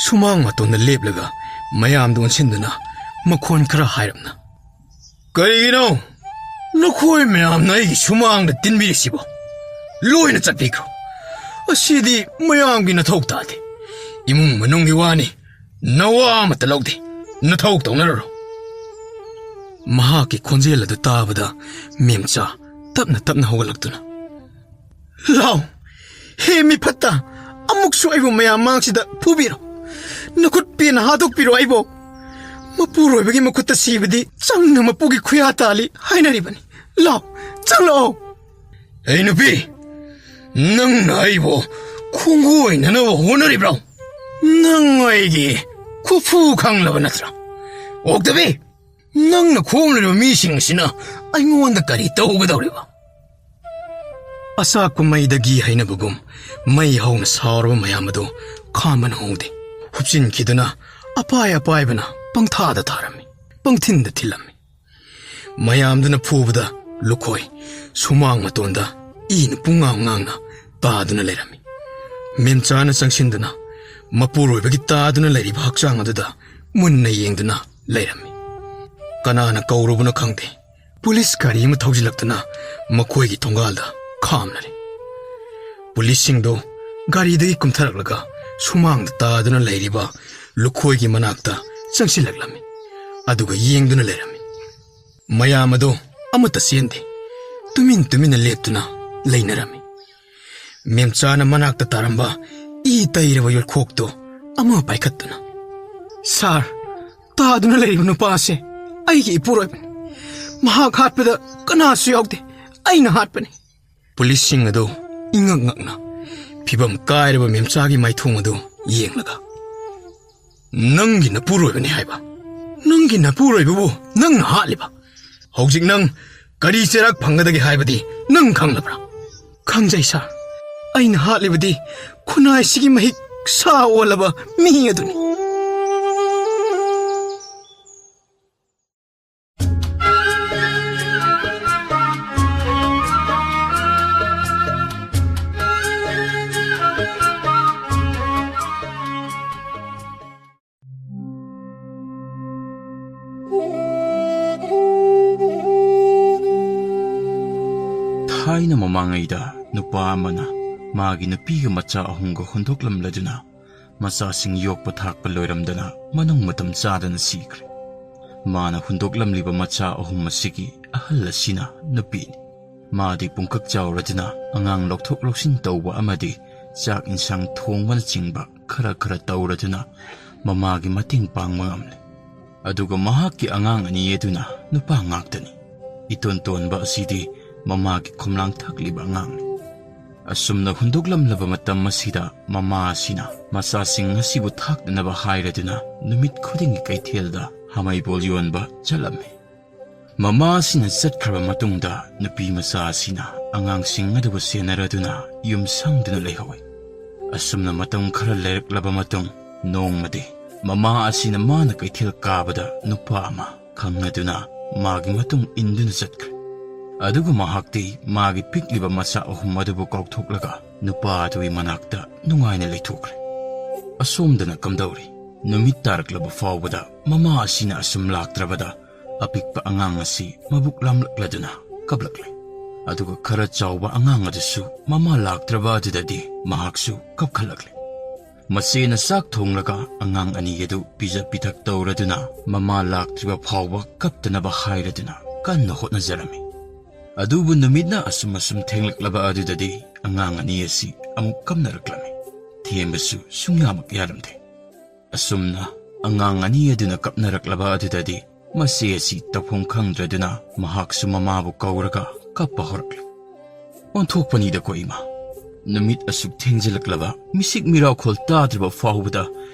ꯁꯨꯃꯥꯡ ꯃꯇꯣꯟꯗ ꯂꯦꯞꯂꯒ, ꯃꯌꯥꯝꯗ ꯑꯣꯟꯁꯤꯟꯗꯨꯅ ꯃꯈꯣꯟ ꯈꯔ ꯍꯥꯏꯔꯞꯅ, "ꯀꯔꯤꯒꯤꯅꯣ ꯅꯈꯣꯏ ꯃꯌꯥꯝꯅ ꯑꯩꯒꯤ ꯁꯨꯃꯥꯡꯗ ꯇꯤꯟꯕꯤꯔꯤꯁꯤꯕꯣ? ꯂꯣꯏꯅ ꯆꯠꯄꯤꯈ꯭ꯔꯣ꯫ ꯑꯁꯤꯗꯤ ꯃꯌꯥꯝꯒꯤ ꯅꯊꯧ ꯇꯥꯗꯦ꯫ ꯏꯃꯨꯡ ꯃꯅꯨꯡꯒꯤ ꯋꯥꯅꯤ, ꯅꯋꯥ ꯑꯃꯠꯇ ꯂꯧꯗꯦ꯫ ꯅꯊꯧ ꯇꯧꯅꯔꯨꯔꯣ꯫" ꯃꯍꯥꯛꯀꯤ ꯈꯣꯟꯖꯦꯜ ꯑꯗꯨ ꯇꯥꯕꯗ, ꯃꯦꯝꯆꯥ ꯇꯞꯅ ꯇꯞꯅ ꯍꯧꯒꯠꯂꯛꯇꯨꯅ, "ꯂꯥꯎ, ꯍꯦ ꯃꯤꯐꯠꯇ, ꯑꯃꯨꯛꯁꯨ ꯑꯩꯕꯨ ꯃꯌꯥꯝ ꯃꯥꯡꯁꯤꯗ ꯐꯨꯕꯤꯔꯣ꯫ ꯅꯈꯨꯠ ꯄꯦꯟꯅ ꯍꯥꯠꯇꯣꯛꯄꯤꯔꯣ ꯑꯩꯕꯨ꯫ ꯃꯄꯨꯔꯣꯏꯕꯒꯤ ꯃꯈꯨꯠꯇ ꯁꯤꯕꯗꯤ ꯆꯪꯅ ꯃꯄꯨꯒꯤ ꯈꯨꯌꯥ ꯇꯥꯜꯂꯤ ꯍꯥꯏꯅꯔꯤꯕꯅꯤ꯫ ꯂꯥꯎ, ꯆꯪꯂꯛꯑꯣ꯫" "ꯑꯩ ꯅꯨꯄꯤ, ꯅꯪꯅ ꯑꯩꯕꯨ ꯈꯣꯡꯒꯣꯏꯅꯅꯕ ꯍꯣꯠꯅꯔꯤꯕ꯭ꯔꯣ? ꯅꯪ ꯑꯩꯒꯤ ꯈꯨꯐꯨ ꯈꯪꯂꯕ ꯅꯠꯇ꯭ꯔꯥ? ꯑꯣꯛꯇꯕꯤ, ꯅꯪꯅ ꯈꯣꯝꯂꯤꯕ ꯃꯤꯁꯤꯡ ꯑꯁꯤꯅ ꯑꯩꯉꯣꯟꯗ ꯀꯔꯤ ꯇꯧꯒꯗꯧꯔꯤꯕ?" ꯑꯆꯥꯛꯄ ꯃꯩꯗꯒꯤ ꯍꯩꯅꯕꯒꯨꯝ ꯃꯩ ꯍꯧꯅ ꯁꯥꯎꯔꯕ ꯃꯌꯥꯝ ꯑꯗꯨ ꯈꯥꯝꯕ ꯅꯪꯍꯧꯗꯦ꯫ ꯍꯨꯞꯆꯤꯟꯈꯤꯗꯨꯅ ꯑꯄꯥꯏ ꯑꯄꯥꯏꯕꯅ ꯄꯪꯊꯥꯗ ꯊꯥꯔꯝꯃꯤ, ꯄꯪꯊꯤꯟꯗ ꯊꯤꯜꯂꯝꯃꯤ꯫ ꯃꯌꯥꯝꯗꯨꯅ ꯐꯨꯕꯗ ꯂꯨꯈꯣꯏ ꯁꯨꯃꯥꯡ ꯃꯇꯣꯟꯗ ꯏꯅ ꯄꯨꯡꯉꯥꯡ ꯉꯥꯡꯅ ꯇꯥꯗꯨꯅ ꯂꯩꯔꯝꯃꯤ꯫ ꯃꯦꯝꯆꯥꯅ ꯆꯪꯁꯤꯟꯗꯨꯅ ꯃꯄꯨꯔꯣꯏꯕꯒꯤ ꯇꯥꯗꯨꯅ ꯂꯩꯔꯤꯕ ꯍꯛꯆꯥꯡ ꯑꯗꯨꯗ ꯃꯨꯟꯅ ꯌꯦꯡꯗꯨꯅ ꯂꯩꯔꯝꯃꯤ꯫ ꯀꯅꯥꯅ ꯀꯧꯔꯨꯕꯅꯣ ꯈꯪꯗꯦ, ꯄꯨꯂꯤꯁ ꯒꯥꯔꯤ ꯑꯃ ꯊꯧꯖꯤꯜꯂꯛꯇꯨꯅ ꯃꯈꯣꯏꯒꯤ ꯊꯣꯡꯒꯥꯜꯗ ꯈꯥꯝꯂꯔꯦ꯫ ꯄꯨꯂꯤꯁꯁꯤꯡꯗꯨ ꯒꯥꯔꯤꯗꯒꯤ ꯀꯨꯝꯊꯔꯛꯂꯒ ꯁꯨꯃꯥꯡꯗ ꯇꯥꯗꯨꯅ ꯂꯩꯔꯤꯕ ꯂꯨꯈꯣꯏꯒꯤ ꯃꯅꯥꯛꯇ ꯆꯪꯁꯤꯜꯂꯛꯂꯝꯃꯤ꯫ ꯑꯗꯨꯒ ꯌꯦꯡꯗꯨꯅ ꯂꯩꯔꯝꯃꯤ꯫ ꯃꯌꯥꯝ ꯑꯗꯨ ꯑꯃꯠꯇ ꯆꯦꯟꯗꯦ꯫ ꯇꯨꯃꯤꯟ ꯇꯨꯃꯤꯟꯅ ꯂꯦꯞꯇꯨꯅ ꯂꯩꯅꯔꯝꯃꯤ꯫ ꯃꯦꯝꯆꯥꯅ ꯃꯅꯥꯛꯇ ꯇꯥꯔꯝꯕ ꯏ ꯇꯩꯔꯕ ꯌꯣꯠꯈꯣꯛꯇꯨ ꯑꯃ ꯄꯥꯏꯈꯠꯇꯨꯅ, "ꯁꯥꯔ, ꯇꯥꯗꯨꯅ ꯂꯩꯔꯤꯕ ꯅꯨꯄꯥ ꯑꯁꯤ ꯑꯩꯒꯤ ꯏꯄꯨꯔꯣꯏꯕꯅꯤ꯫ ꯃꯍꯥꯛ ꯍꯥꯠꯄꯗ ꯀꯅꯥꯁꯨ ꯌꯥꯎꯗꯦ, ꯑꯩꯅ ꯍꯥꯠꯄꯅꯤ꯫" ꯄꯨꯂꯤꯁꯁꯤꯡ ꯑꯗꯨ ꯏꯉꯛ ꯉꯛꯅ ꯐꯤꯕꯝ ꯀꯥꯏꯔꯕ ꯃꯦꯝꯆꯥꯒꯤ ꯃꯥꯏꯊꯣꯡ ꯑꯗꯨ ꯌꯦꯡꯂꯒ, "ꯅꯪꯒꯤ ꯅꯄꯨꯔꯣꯏꯕꯅꯤ ꯍꯥꯏꯕ? ꯅꯪꯒꯤ ꯅꯄꯨꯔꯣꯏꯕꯕꯨ ꯅꯪꯅ ꯍꯥꯠꯂꯤꯕ? ꯍꯧꯖꯤꯛ ꯅꯪ ꯀꯔꯤ ꯆꯩꯔꯥꯛ ꯐꯪꯒꯗꯒꯦ ꯍꯥꯏꯕꯗꯤ ꯅꯪ ꯈꯪꯂꯕ꯭ꯔꯥ?" "ꯈꯪꯖꯩ ꯁꯥꯔ, ꯑꯩꯅ ꯍꯥꯠꯂꯤꯕꯗꯤ ꯈꯨꯟꯅꯥꯏꯁꯤꯒꯤ ꯃꯍꯤꯛ ꯁꯥ ꯑꯣꯜꯂꯕ ꯃꯤ ꯑꯗꯨꯅꯤ꯫" ꯊꯥꯏꯅ ꯃꯃꯥꯡꯉꯩꯗ ꯅꯨꯄꯥ ꯑꯃꯅ ꯃꯥꯒꯤ ꯅꯨꯄꯤꯒ ꯃꯆꯥ ꯑꯍꯨꯝꯒ ꯍꯨꯟꯗꯣꯛꯂꯝꯂꯗꯨꯅ ꯃꯆꯥꯁꯤꯡ ꯌꯣꯛꯄ ꯊꯥꯛꯄ ꯂꯣꯏꯔꯝꯗꯅ ꯃꯅꯨꯡ ꯃꯇꯝ ꯆꯥꯗꯅ ꯁꯤꯈ꯭ꯔꯦ꯫ ꯃꯥꯅ ꯍꯨꯟꯗꯣꯛꯂꯝꯂꯤꯕ ꯃꯆꯥ ꯑꯍꯨꯝ ꯑꯁꯤꯒꯤ ꯑꯍꯜ ꯑꯁꯤꯅ ꯅꯨꯄꯤꯅꯤ꯫ ꯃꯥꯗꯤ ꯄꯨꯡꯀꯛ ꯆꯥꯎꯔꯗꯨꯅ ꯑꯉꯥꯡ ꯂꯧꯊꯣꯛ ꯂꯧꯁꯤꯟ ꯇꯧꯕ ꯑꯃꯗꯤ ꯆꯥꯛ ꯏꯟꯁꯥꯡ ꯊꯣꯡꯕꯅꯆꯤꯡꯕ ꯈꯔ ꯈꯔ ꯇꯧꯔꯗꯨꯅ ꯃꯃꯥꯒꯤ ꯃꯇꯦꯡ ꯄꯥꯡꯕ ꯉꯝꯂꯦ꯫ ꯑꯗꯨꯒ ꯃꯍꯥꯛꯀꯤ ꯑꯉꯥꯡ ꯑꯅꯤ ꯑꯗꯨꯅ ꯅꯨꯄꯥ ꯉꯥꯛꯇꯅꯤ꯫ ꯏꯇꯣꯟ ꯇꯣꯟꯕ ꯑꯁꯤꯗꯤ ꯃꯃꯥꯒꯤ ꯈꯣꯝꯂꯥꯡ ꯊꯛꯂꯤꯕ ꯑꯉꯥꯡꯅꯤ꯫ ꯑꯁꯨꯝꯅ ꯍꯨꯟꯗꯣꯛꯂꯝꯂꯕ ꯃꯇꯝ ꯑꯁꯤꯗ ꯃꯃꯥ ꯑꯁꯤꯅ ꯃꯆꯥꯁꯤꯡ ꯑꯁꯤꯕꯨ ꯊꯥꯛꯅꯅꯕ ꯍꯥꯏꯔꯗꯨꯅ ꯅꯨꯃꯤꯠ ꯈꯨꯗꯤꯡꯒꯤ ꯀꯩꯊꯦꯜꯗ ꯍꯥꯃꯩꯕꯣꯜ ꯌꯣꯟꯕ ꯆꯠꯂꯝꯃꯤ꯫ ꯃꯃꯥ ꯑꯁꯤꯅ ꯆꯠꯈ꯭ꯔꯕ ꯃꯇꯨꯡꯗ ꯅꯨꯄꯤ ꯃꯆꯥ ꯑꯁꯤꯅ ꯑꯉꯥꯡꯁꯤꯡ ꯑꯗꯨꯕꯨ ꯁꯦꯟꯅꯔꯗꯨꯅ ꯌꯨꯝ ꯁꯪꯗꯨꯅ ꯂꯩꯍꯧꯏ꯫ ꯑꯁꯨꯝꯅ ꯃꯇꯝ ꯈꯔ ꯂꯩꯔꯛꯂꯕ ꯃꯇꯨꯡ, ꯅꯣꯡꯃꯗꯤ ꯃꯃꯥ ꯑꯁꯤꯅ ꯃꯥꯅ ꯀꯩꯊꯦꯜ ꯀꯥꯕꯗ ꯅꯨꯄꯥ ꯑꯃ ꯈꯪꯅꯗꯨꯅ ꯃꯥꯒꯤ ꯃꯇꯨꯡ ꯏꯟꯗꯨꯅ ꯆꯠꯈ꯭ꯔꯦ꯫ ꯑꯗꯨꯒ ꯃꯍꯥꯛꯇꯤ ꯃꯥꯒꯤ ꯄꯤꯛꯂꯤꯕ ꯃꯆꯥ ꯑꯍꯨꯝ ꯑꯗꯨꯕꯨ ꯀꯥꯎꯊꯣꯛꯂꯒ ꯅꯨꯄꯥ ꯑꯗꯨꯒꯤ ꯃꯅꯥꯛꯇ ꯅꯨꯡꯉꯥꯏꯅ ꯂꯩꯊꯣꯛꯈ꯭ꯔꯦ꯫ ꯑꯁꯣꯝꯗꯅ ꯀꯝꯗꯧꯔꯤ? ꯅꯨꯃꯤꯠ ꯇꯥꯔꯛꯂꯕ ꯐꯥꯎꯕꯗ ꯃꯃꯥ ꯑꯁꯤꯅ ꯑꯁꯨꯝ ꯂꯥꯛꯇ꯭ꯔꯕꯗ ꯑꯄꯤꯛꯄ ꯑꯉꯥꯡ ꯑꯁꯤ ꯃꯕꯨꯛ ꯂꯥꯝꯂꯛꯂꯗꯨꯅ ꯀꯞꯂꯛꯂꯦ꯫ ꯑꯗꯨꯒ ꯈꯔ ꯆꯥꯎꯕ ꯑꯉꯥꯡ ꯑꯗꯨꯁꯨ ꯃꯃꯥ ꯂꯥꯛꯇ꯭ꯔꯕ ꯑꯗꯨꯗꯗꯤ ꯃꯍꯥꯛꯁꯨ ꯀꯞꯈꯠꯂꯛꯂꯦ꯫ ꯃꯆꯦꯅ ꯆꯥꯛ ꯊꯣꯡꯂꯒ ꯑꯉꯥꯡ ꯑꯅꯤ ꯑꯗꯨ ꯄꯤꯖ ꯄꯤꯊꯛ ꯇꯧꯔꯗꯨꯅ ꯃꯃꯥ ꯂꯥꯛꯇ꯭ꯔꯤꯕ ꯐꯥꯎꯕ ꯀꯞꯇꯅꯕ ꯍꯥꯏꯔꯗꯨꯅ ꯀꯟꯅ ꯍꯣꯠꯅꯖꯔꯝꯃꯤ꯫ ꯑꯗꯨꯕꯨ ꯅꯨꯃꯤꯠꯅ ꯑꯁꯨꯝ ꯑꯁꯨꯝ ꯊꯦꯡꯂꯛꯂꯕ ꯑꯗꯨꯗꯗꯤ ꯑꯉꯥꯡ ꯑꯅꯤ ꯑꯁꯤ ꯑꯃꯨꯛ ꯀꯞꯅꯔꯛꯂꯝꯃꯤ꯫ ꯊꯦꯝꯕꯁꯨ ꯁꯨꯡꯌꯥꯃꯛ ꯌꯥꯔꯝꯗꯦ꯫ ꯑꯁꯨꯝꯅ ꯑꯉꯥꯡ ꯑꯅꯤ ꯑꯗꯨꯅ ꯀꯞꯅꯔꯛꯂꯕ ꯑꯗꯨꯗꯗꯤ ꯃꯆꯦ ꯑꯁꯤ ꯇꯧꯐꯝ ꯈꯪꯗ꯭ꯔꯗꯨꯅ ꯃꯍꯥꯛꯁꯨ ꯃꯃꯥꯕꯨ ꯀꯧꯔꯒ ꯀꯞꯄ ꯍꯧꯔꯛꯂꯦ꯫ ꯑꯣꯟꯊꯣꯛꯄꯅꯤꯗꯀꯣ ꯏꯃꯥ, ꯅꯨꯃꯤꯠ ꯑꯁꯨꯛ ꯊꯦꯡꯖꯤꯜꯂꯛꯂꯕ ꯃꯤꯁꯤꯛ ꯃꯤꯔꯥꯎꯈꯣꯜ ꯇꯥꯗ꯭ꯔꯤꯕ ꯐꯥꯎꯕꯗ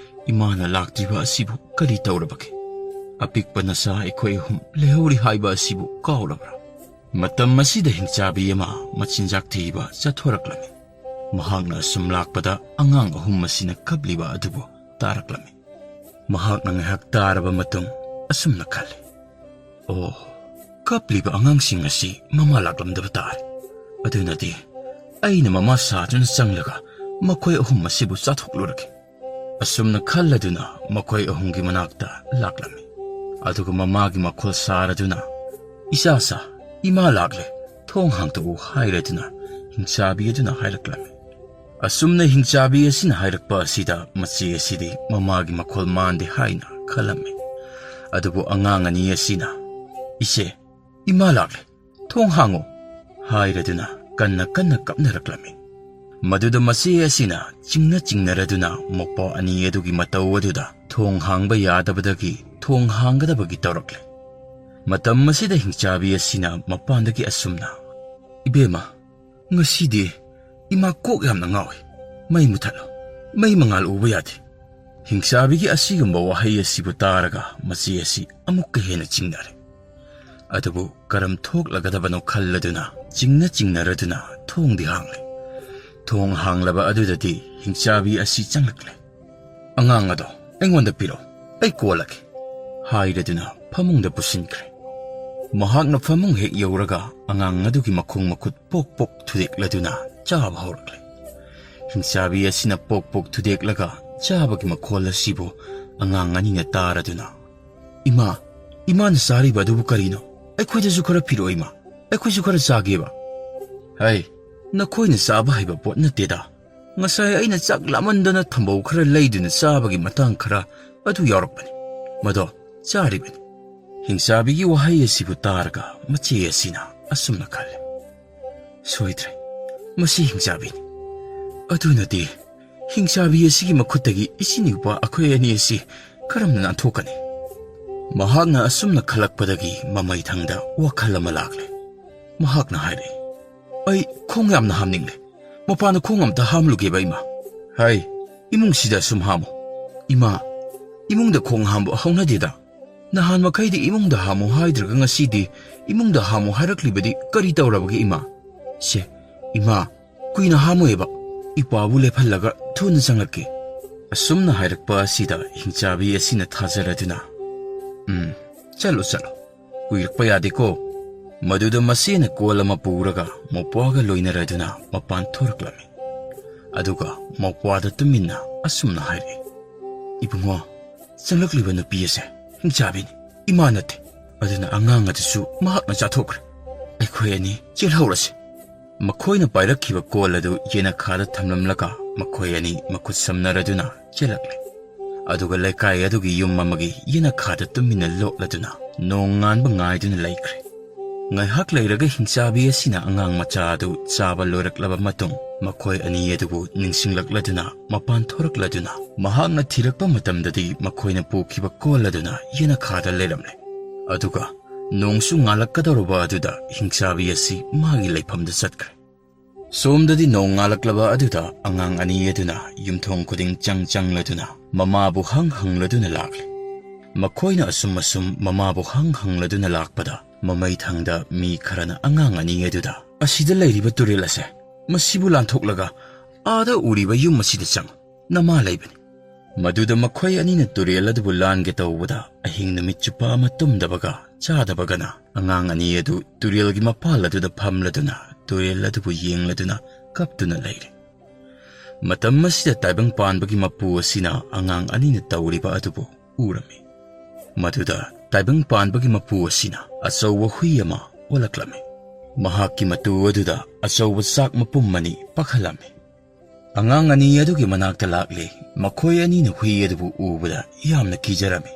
ꯏꯃꯥꯅ ꯂꯥꯛꯇ꯭ꯔꯤꯕ ꯑꯁꯤꯕꯨ ꯀꯔꯤ ꯇꯧꯔꯕꯒꯦ? ꯑꯄꯤꯛꯄ ꯅꯆꯥ ꯑꯩꯈꯣꯏ ꯑꯍꯨꯝ ꯂꯩꯍꯧꯔꯤ ꯍꯥꯏꯕ ꯑꯁꯤꯕꯨ ꯀꯥꯎꯔꯕ꯭ꯔꯥ? ꯃꯇꯝ ꯑꯁꯤꯗ ꯍꯤꯡꯆꯥꯕꯤ ꯑꯃ ꯃꯆꯤꯟꯖꯥꯛ ꯊꯤꯕ ꯆꯠꯊꯣꯔꯛꯂꯝꯃꯤ꯫ ꯃꯍꯥꯛꯅ ꯑꯁꯨꯝ ꯂꯥꯛꯄꯗ ꯑꯉꯥꯡ ꯑꯍꯨꯝ ꯑꯁꯤꯅ ꯀꯞꯂꯤꯕ ꯑꯗꯨꯕꯨ ꯇꯥꯔꯛꯂꯝꯃꯤ꯫ ꯃꯍꯥꯛꯅ ꯉꯥꯏꯍꯥꯛ ꯇꯥꯔꯕ ꯃꯇꯨꯡ ꯑꯁꯨꯝꯅ ꯈꯜꯂꯤ, "ꯑꯣ, ꯀꯞꯂꯤꯕ ꯑꯉꯥꯡꯁꯤꯡ ꯑꯁꯤ ꯃꯃꯥ ꯂꯥꯛꯂꯝꯗꯕ ꯇꯥꯔꯦ꯫ ꯑꯗꯨꯅꯗꯤ ꯑꯩꯅ ꯃꯃꯥ ꯁꯥꯗꯨꯅ ꯆꯪꯂꯒ ꯃꯈꯣꯏ ꯑꯍꯨꯝ ꯑꯁꯤꯕꯨ ꯆꯥꯊꯣꯛꯂꯨꯔꯒꯦ"꯫ ꯑꯁꯨꯝꯅ ꯈꯜꯂꯗꯨꯅ ꯃꯈꯣꯏ ꯑꯍꯨꯝꯒꯤ ꯃꯅꯥꯛꯇ ꯂꯥꯛꯂꯝꯃꯤ꯫ ꯑꯗꯨꯒ ꯃꯃꯥꯒꯤ ꯃꯈꯣꯜ ꯁꯥꯔꯗꯨꯅ, "ꯏꯆꯥꯁꯥ, ꯏꯃꯥ ꯂꯥꯛꯂꯦ, ꯊꯣꯡ ꯍꯥꯡꯗꯣꯛꯎ" ꯍꯥꯏꯔꯗꯨꯅ ꯍꯤꯡꯆꯥꯕꯤ ꯑꯗꯨꯅ ꯍꯥꯏꯔꯛꯂꯝꯃꯤ꯫ ꯑꯁꯨꯝꯅ ꯍꯤꯡꯆꯥꯕꯤ ꯑꯁꯤꯅ ꯍꯥꯏꯔꯛꯄ ꯑꯁꯤꯗ ꯃꯆꯦ ꯑꯁꯤꯗꯤ ꯃꯃꯥꯒꯤ ꯃꯈꯣꯜ ꯃꯥꯟꯗꯦ ꯍꯥꯏꯅ ꯈꯜꯂꯝꯃꯤ꯫ ꯑꯗꯨꯕꯨ ꯑꯉꯥꯡ ꯑꯅꯤ ꯑꯁꯤꯅ, "ꯏꯆꯦ, ꯏꯃꯥ ꯂꯥꯛꯂꯦ, ꯊꯣꯡ ꯍꯥꯡꯉꯨ" ꯍꯥꯏꯔꯗꯨꯅ ꯀꯟꯅ ꯀꯟꯅ ꯀꯞꯅꯔꯛꯂꯝꯃꯤ꯫ ꯃꯗꯨꯗ ꯃꯆꯦ ꯑꯁꯤꯅ ꯆꯤꯡꯅ ꯆꯤꯡꯅꯔꯗꯨꯅ ꯃꯧꯄ꯭ꯋꯥ ꯑꯅꯤ ꯑꯗꯨꯒꯤ ꯃꯇꯧ ꯑꯗꯨꯗ ꯊꯣꯡ ꯍꯥꯡꯕ ꯌꯥꯗꯕꯗꯒꯤ ꯊꯣꯡ ꯍꯥꯡꯒꯗꯕꯒꯤ ꯇꯧꯔꯛꯂꯦ꯫ ꯃꯇꯝ ꯑꯁꯤꯗ ꯍꯤꯡꯆꯥꯕꯤ ꯑꯁꯤꯅ ꯃꯄꯥꯟꯗꯒꯤ ꯑꯁꯨꯝꯅ, "ꯏꯕꯦꯝꯃ, ꯉꯁꯤꯗꯤ ꯏꯃꯥ ꯀꯣꯛ ꯌꯥꯝꯅ ꯉꯥꯎꯏ꯫ ꯃꯩ ꯃꯨꯊꯠꯂꯣ꯫ ꯃꯩ ꯃꯉꯥꯜ ꯎꯕ ꯌꯥꯗꯦ"꯫ ꯍꯤꯡꯆꯥꯕꯤꯒꯤ ꯑꯁꯤꯒꯨꯝꯕ ꯋꯥꯍꯩ ꯑꯁꯤꯕꯨ ꯇꯥꯔꯒ ꯃꯆꯦ ꯑꯁꯤ ꯑꯃꯨꯛꯀ ꯍꯦꯟꯅ ꯆꯤꯡꯅꯔꯦ꯫ ꯑꯗꯨꯕꯨ ꯀꯔꯝ ꯊꯣꯛꯂꯒꯗꯕꯅꯣ ꯈꯜꯂꯗꯨꯅ ꯆꯤꯡꯅ ꯆꯤꯡꯅꯔꯗꯨꯅ ꯊꯣꯡꯗꯤ ꯍꯥꯡꯂꯦ꯫ ꯊꯣꯡ ꯍꯥꯡꯂꯕ ꯑꯗꯨꯗꯗꯤ ꯍꯤꯡꯆꯥꯕꯤ ꯑꯁꯤ ꯆꯪꯂꯛꯂꯦ꯫ "ꯑꯉꯥꯡ ꯑꯗꯣ ꯑꯩꯉꯣꯟꯗ ꯄꯤꯔꯛꯑꯣ, ꯑꯩ ꯀꯣꯜꯂꯒꯦ," ꯍꯥꯏꯔꯗꯨꯅ ꯐꯃꯨꯡꯗ ꯄꯨꯁꯤꯟꯈ꯭ꯔꯦ꯫ ꯃꯍꯥꯛꯅ ꯐꯃꯨꯡ ꯍꯦꯛ ꯌꯧꯔꯒ ꯑꯉꯥꯡ ꯑꯗꯨꯒꯤ ꯃꯈꯣꯡ ꯃꯈꯨꯠ ꯄꯣꯛ ꯄꯣꯛ ꯊꯨꯗꯦꯛꯂꯗꯨꯅ ꯆꯥꯕ ꯍꯧꯔꯛꯂꯦ꯫ ꯍꯤꯡꯆꯥꯕꯤ ꯑꯁꯤꯅ ꯄꯣꯛ ꯄꯣꯛ ꯊꯨꯗꯦꯛꯂꯒ ꯆꯥꯕꯒꯤ ꯃꯈꯣꯜ ꯑꯁꯤꯕꯨ ꯑꯉꯥꯡ ꯑꯅꯤꯅ ꯇꯥꯔꯗꯨꯅ, "ꯏꯃꯥ, ꯏꯃꯥꯅ ꯆꯥꯔꯤꯕ ꯑꯗꯨꯕꯨ ꯀꯔꯤꯅꯣ? ꯑꯩꯈꯣꯏꯗꯁꯨ ꯈꯔ ꯄꯤꯔꯛꯑꯣ ꯏꯃꯥ, ꯑꯩꯈꯣꯏꯁꯨ ꯈꯔ ꯆꯥꯒꯦꯕ꯫" "ꯍꯩ, ꯅꯈꯣꯏꯅ ꯆꯥꯕ ꯍꯩꯕ ꯄꯣꯠ ꯅꯠꯇꯦꯗ꯫ ꯉꯁꯥꯏ ꯑꯩꯅ ꯆꯥꯛ ꯂꯥꯝꯃꯟꯗꯅ ꯊꯝꯕꯧ ꯈꯔ ꯂꯩꯗꯨꯅ ꯆꯥꯕꯒꯤ ꯃꯇꯥꯡ ꯈꯔ ꯑꯗꯨ ꯌꯥꯎꯔꯛꯄꯅꯤ꯫ ꯃꯗꯣ ꯆꯥꯔꯤꯕꯅꯤ꯫" ꯍꯤꯡꯆꯥꯕꯤꯒꯤ ꯋꯥꯍꯩ ꯑꯁꯤꯕꯨ ꯇꯥꯔꯒ ꯃꯆꯦ ꯑꯁꯤꯅ ꯑꯁꯨꯝꯅ ꯈꯜꯂꯦ, "ꯁꯣꯏꯗ꯭ꯔꯦ, ꯃꯁꯤ ꯍꯤꯡꯆꯥꯕꯤꯅꯤ꯫ ꯑꯗꯨꯅꯗꯤ ꯍꯤꯡꯆꯥꯕꯤ ꯑꯁꯤꯒꯤ ꯃꯈꯨꯠꯇꯒꯤ ꯏꯆꯤꯟ ꯏꯎꯄꯥ ꯑꯩꯈꯣꯏ ꯑꯅꯤ ꯑꯁꯤ ꯀꯔꯝꯅ ꯅꯥꯟꯊꯣꯛꯀꯅꯤ?" ꯃꯍꯥꯛꯅ ꯑꯁꯨꯝꯅ ꯈꯜꯂꯛꯄꯗꯒꯤ ꯃꯃꯩꯊꯪꯗ ꯋꯥꯈꯜ ꯑꯃ ꯂꯥꯛꯂꯦ꯫ ꯃꯍꯥꯛꯅ ꯍꯥꯏꯔꯛꯏ, "ꯑꯩ ꯈꯣꯡ ꯌꯥꯝꯅ ꯍꯥꯝꯅꯤꯡꯂꯦ꯫ ꯃꯄꯥꯟꯗ ꯈꯣꯡ ꯑꯝꯇ ꯍꯥꯝꯂꯨꯒꯦꯕ ꯏꯃꯥ꯫" "ꯍꯥꯏ, ꯏꯃꯨꯡꯁꯤꯗ ꯑꯁꯨꯝ ꯍꯥꯝꯃꯨ꯫" "ꯏꯃꯥ, ꯏꯃꯨꯡꯗ ꯈꯣꯡ ꯍꯥꯝꯕ ꯍꯧꯅꯗꯦꯗ꯫ ꯅꯍꯥꯟ ꯃꯈꯩꯗꯤ ꯏꯃꯨꯡꯗ ꯍꯥꯝꯃꯨ ꯍꯥꯏꯗ꯭ꯔꯒ ꯉꯁꯤꯗꯤ ꯏꯃꯨꯡꯗ ꯍꯥꯝꯃꯨ ꯍꯥꯏꯔꯛꯂꯤꯕꯗꯤ ꯀꯔꯤ ꯇꯧꯔꯕꯒꯦ ꯏꯃꯥ?" "ꯁꯦ, ꯏꯃꯥ, ꯀꯨꯏꯅ ꯍꯥꯝꯃꯣꯏꯕ, ꯏꯄꯥꯕꯨ ꯂꯦꯞꯍꯜꯂꯒ ꯊꯨꯅ ꯆꯪꯂꯛꯀꯦ꯫" ꯑꯁꯨꯝꯅ ꯍꯥꯏꯔꯛꯄ ꯑꯁꯤꯗ ꯍꯤꯡꯆꯥꯕꯤ ꯑꯁꯤꯅ ꯊꯥꯖꯔꯗꯨꯅ, "ꯎꯝ, ꯆꯠꯂꯣ, ꯆꯠꯂꯣ, ꯀꯨꯏꯔꯛꯄ ꯌꯥꯗꯦꯀꯣ꯫" ꯃꯗꯨꯗ ꯃꯆꯦꯅ ꯀꯣꯜ ꯑꯃ ꯄꯨꯔꯒ ꯃꯧꯄ꯭ꯋꯥꯒ ꯂꯣꯏꯅꯔꯗꯨꯅ ꯃꯄꯥꯟ ꯊꯣꯔꯛꯂꯝꯃꯤ꯫ ꯑꯗꯨꯒ ꯃꯧꯄ꯭ꯋꯥꯗ ꯇꯨꯃꯤꯟꯅ ꯑꯁꯨꯝꯅ ꯍꯥꯏꯔꯛꯏ, "ꯏꯕꯨꯡꯉꯣ, ꯆꯪꯂꯛꯂꯤꯕ ꯅꯨꯄꯤ ꯑꯁꯦ ꯍꯤꯡꯆꯥꯕꯤꯅꯤ, ꯏꯃꯥ ꯅꯠꯇꯦ꯫ ꯑꯗꯨꯅ ꯑꯉꯥꯡ ꯑꯗꯨꯁꯨ ꯃꯍꯥꯛꯅ ꯆꯥꯊꯣꯛꯈ꯭ꯔꯦ꯫ ꯑꯩꯈꯣꯏ ꯑꯅꯤ ꯆꯦꯜꯍꯧꯔꯁꯤ꯫" ꯃꯈꯣꯏꯅ ꯄꯥꯏꯔꯛꯈꯤꯕ ꯀꯣꯜ ꯑꯗꯨ ꯌꯦꯅꯈꯥꯗ ꯊꯝꯂꯝꯂꯒ ꯃꯈꯣꯏ ꯑꯅꯤ ꯃꯈꯨꯠ ꯁꯝꯅꯔꯗꯨꯅ ꯆꯦꯜꯂꯛꯂꯦ꯫ ꯑꯗꯨꯒ ꯂꯩꯀꯥꯏ ꯑꯗꯨꯒꯤ ꯌꯨꯝ ꯑꯃꯒꯤ ꯌꯦꯅꯈꯥꯗ ꯇꯨꯃꯤꯟꯅ ꯂꯣꯠꯂꯗꯨꯅ ꯅꯣꯡ ꯉꯥꯟꯕ ꯉꯥꯏꯗꯨꯅ ꯂꯩꯈ꯭ꯔꯦ꯫ ꯉꯥꯏꯍꯥꯛ ꯂꯩꯔꯒ ꯍꯤꯡꯆꯥꯕꯤ ꯑꯁꯤꯅ ꯑꯉꯥꯡ ꯃꯆꯥ ꯑꯗꯨ ꯆꯥꯕ ꯂꯣꯏꯔꯛꯂꯕ ꯃꯇꯨꯡ ꯃꯈꯣꯏ ꯑꯅꯤ ꯑꯗꯨꯕꯨ ꯅꯤꯡꯁꯤꯡꯂꯛꯂꯗꯨꯅ ꯃꯄꯥꯟ ꯊꯣꯔꯛꯂꯗꯨꯅ ꯃꯍꯥꯛꯅ ꯊꯤꯔꯛꯄ ꯃꯇꯝꯗꯗꯤ ꯃꯈꯣꯏꯅ ꯄꯨꯈꯤꯕ ꯀꯣꯜ ꯑꯗꯨꯅ ꯌꯦꯅꯈꯥꯗ ꯂꯩꯔꯝꯂꯦ꯫ ꯑꯗꯨꯒ ꯅꯣꯡꯁꯨ ꯉꯥꯜꯂꯛꯀꯗꯧꯔꯕ ꯑꯗꯨꯗ ꯍꯤꯡꯆꯥꯕꯤ ꯑꯁꯤ ꯃꯥꯒꯤ ꯂꯩꯐꯝꯗ ꯆꯠꯈ꯭ꯔꯦ꯫ ꯁꯣꯝꯗꯗꯤ ꯅꯣꯡ ꯉꯥꯜꯂꯛꯂꯕ ꯑꯗꯨꯗ ꯑꯉꯥꯡ ꯑꯅꯤ ꯑꯗꯨꯅ ꯌꯨꯝꯊꯣꯡ ꯈꯨꯗꯤꯡ ꯆꯪ ꯆꯪꯂꯗꯨꯅ ꯃꯃꯥꯕꯨ ꯍꯪ ꯍꯪꯂꯗꯨꯅ ꯂꯥꯛꯂꯦ꯫ ꯃꯈꯣꯏꯅ ꯑꯁꯨꯝ ꯑꯁꯨꯝ ꯃꯃꯥꯕꯨ ꯍꯪ ꯍꯪꯂꯗꯨꯅ ꯂꯥꯛꯄꯗ ꯃꯃꯩ ꯊꯪꯗ ꯃꯤ ꯈꯔꯅ ꯑꯉꯥꯡ ꯑꯅꯤ ꯑꯗꯨꯗ, "ꯑꯁꯤꯗ ꯂꯩꯔꯤꯕ ꯇꯨꯔꯦꯜ ꯑꯁꯦ, ꯃꯁꯤꯕꯨ ꯂꯥꯟꯊꯣꯛꯂꯒ ꯑꯥꯗ ꯎꯔꯤꯕ ꯌꯨꯝ ꯑꯁꯤꯗ ꯆꯪꯉꯨ, ꯅꯃꯥ ꯂꯩꯕꯅꯤ꯫" ꯃꯗꯨꯗ ꯃꯈꯣꯏ ꯑꯅꯤꯅ ꯇꯨꯔꯦꯜ ꯑꯗꯨꯕꯨ ꯂꯥꯟꯒꯦ ꯇꯧꯕꯗ, ꯑꯍꯤꯡ ꯅꯨꯃꯤꯠ ꯆꯨꯞꯄ ꯑꯃ ꯇꯨꯝꯗꯕꯒ ꯆꯥꯗꯕꯒꯅ ꯑꯉꯥꯡ ꯑꯅꯤ ꯑꯗꯨ ꯇꯨꯔꯦꯜꯒꯤ ꯃꯄꯥꯜ ꯑꯗꯨꯗ ꯐꯝꯂꯗꯨꯅ, ꯇꯨꯔꯦꯜ ꯑꯗꯨꯕꯨ ꯌꯦꯡꯂꯗꯨꯅ ꯀꯞꯇꯨꯅ ꯂꯩꯔꯦ꯫ ꯃꯇꯝ ꯑꯁꯤꯗ ꯇꯥꯏꯕꯪ ꯄꯥꯟꯕꯒꯤ ꯃꯄꯨ ꯑꯁꯤꯅ ꯑꯉꯥꯡ ꯑꯅꯤꯅ ꯇꯧꯔꯤꯕ ꯑꯗꯨꯕꯨ ꯎꯔꯝꯃꯤ꯫ ꯃꯗꯨꯗ ꯇꯥꯏꯕꯪ ꯄꯥꯟꯕꯒꯤ ꯃꯄꯨ ꯑꯁꯤꯅ ꯑꯆꯧꯕ ꯍꯨꯏ ꯑꯃ ꯑꯣꯜꯂꯛꯂꯝꯃꯤ꯫ ꯃꯍꯥꯛꯀꯤ ꯃꯇꯨ ꯑꯗꯨꯗ ꯑꯆꯧꯕ ꯆꯥꯛ ꯃꯄꯨꯝ ꯑꯅꯤ ꯄꯥꯛꯍꯜꯂꯝꯃꯤ꯫ ꯑꯉꯥꯡ ꯑꯅꯤ ꯑꯗꯨꯒꯤ ꯃꯅꯥꯛꯇ ꯂꯥꯛꯂꯦ꯫ ꯃꯈꯣꯏ ꯑꯅꯤꯅ ꯍꯨꯏ ꯑꯗꯨꯕꯨ ꯎꯕꯗ ꯌꯥꯝꯅ ꯀꯤꯖꯔꯝꯃꯤ꯫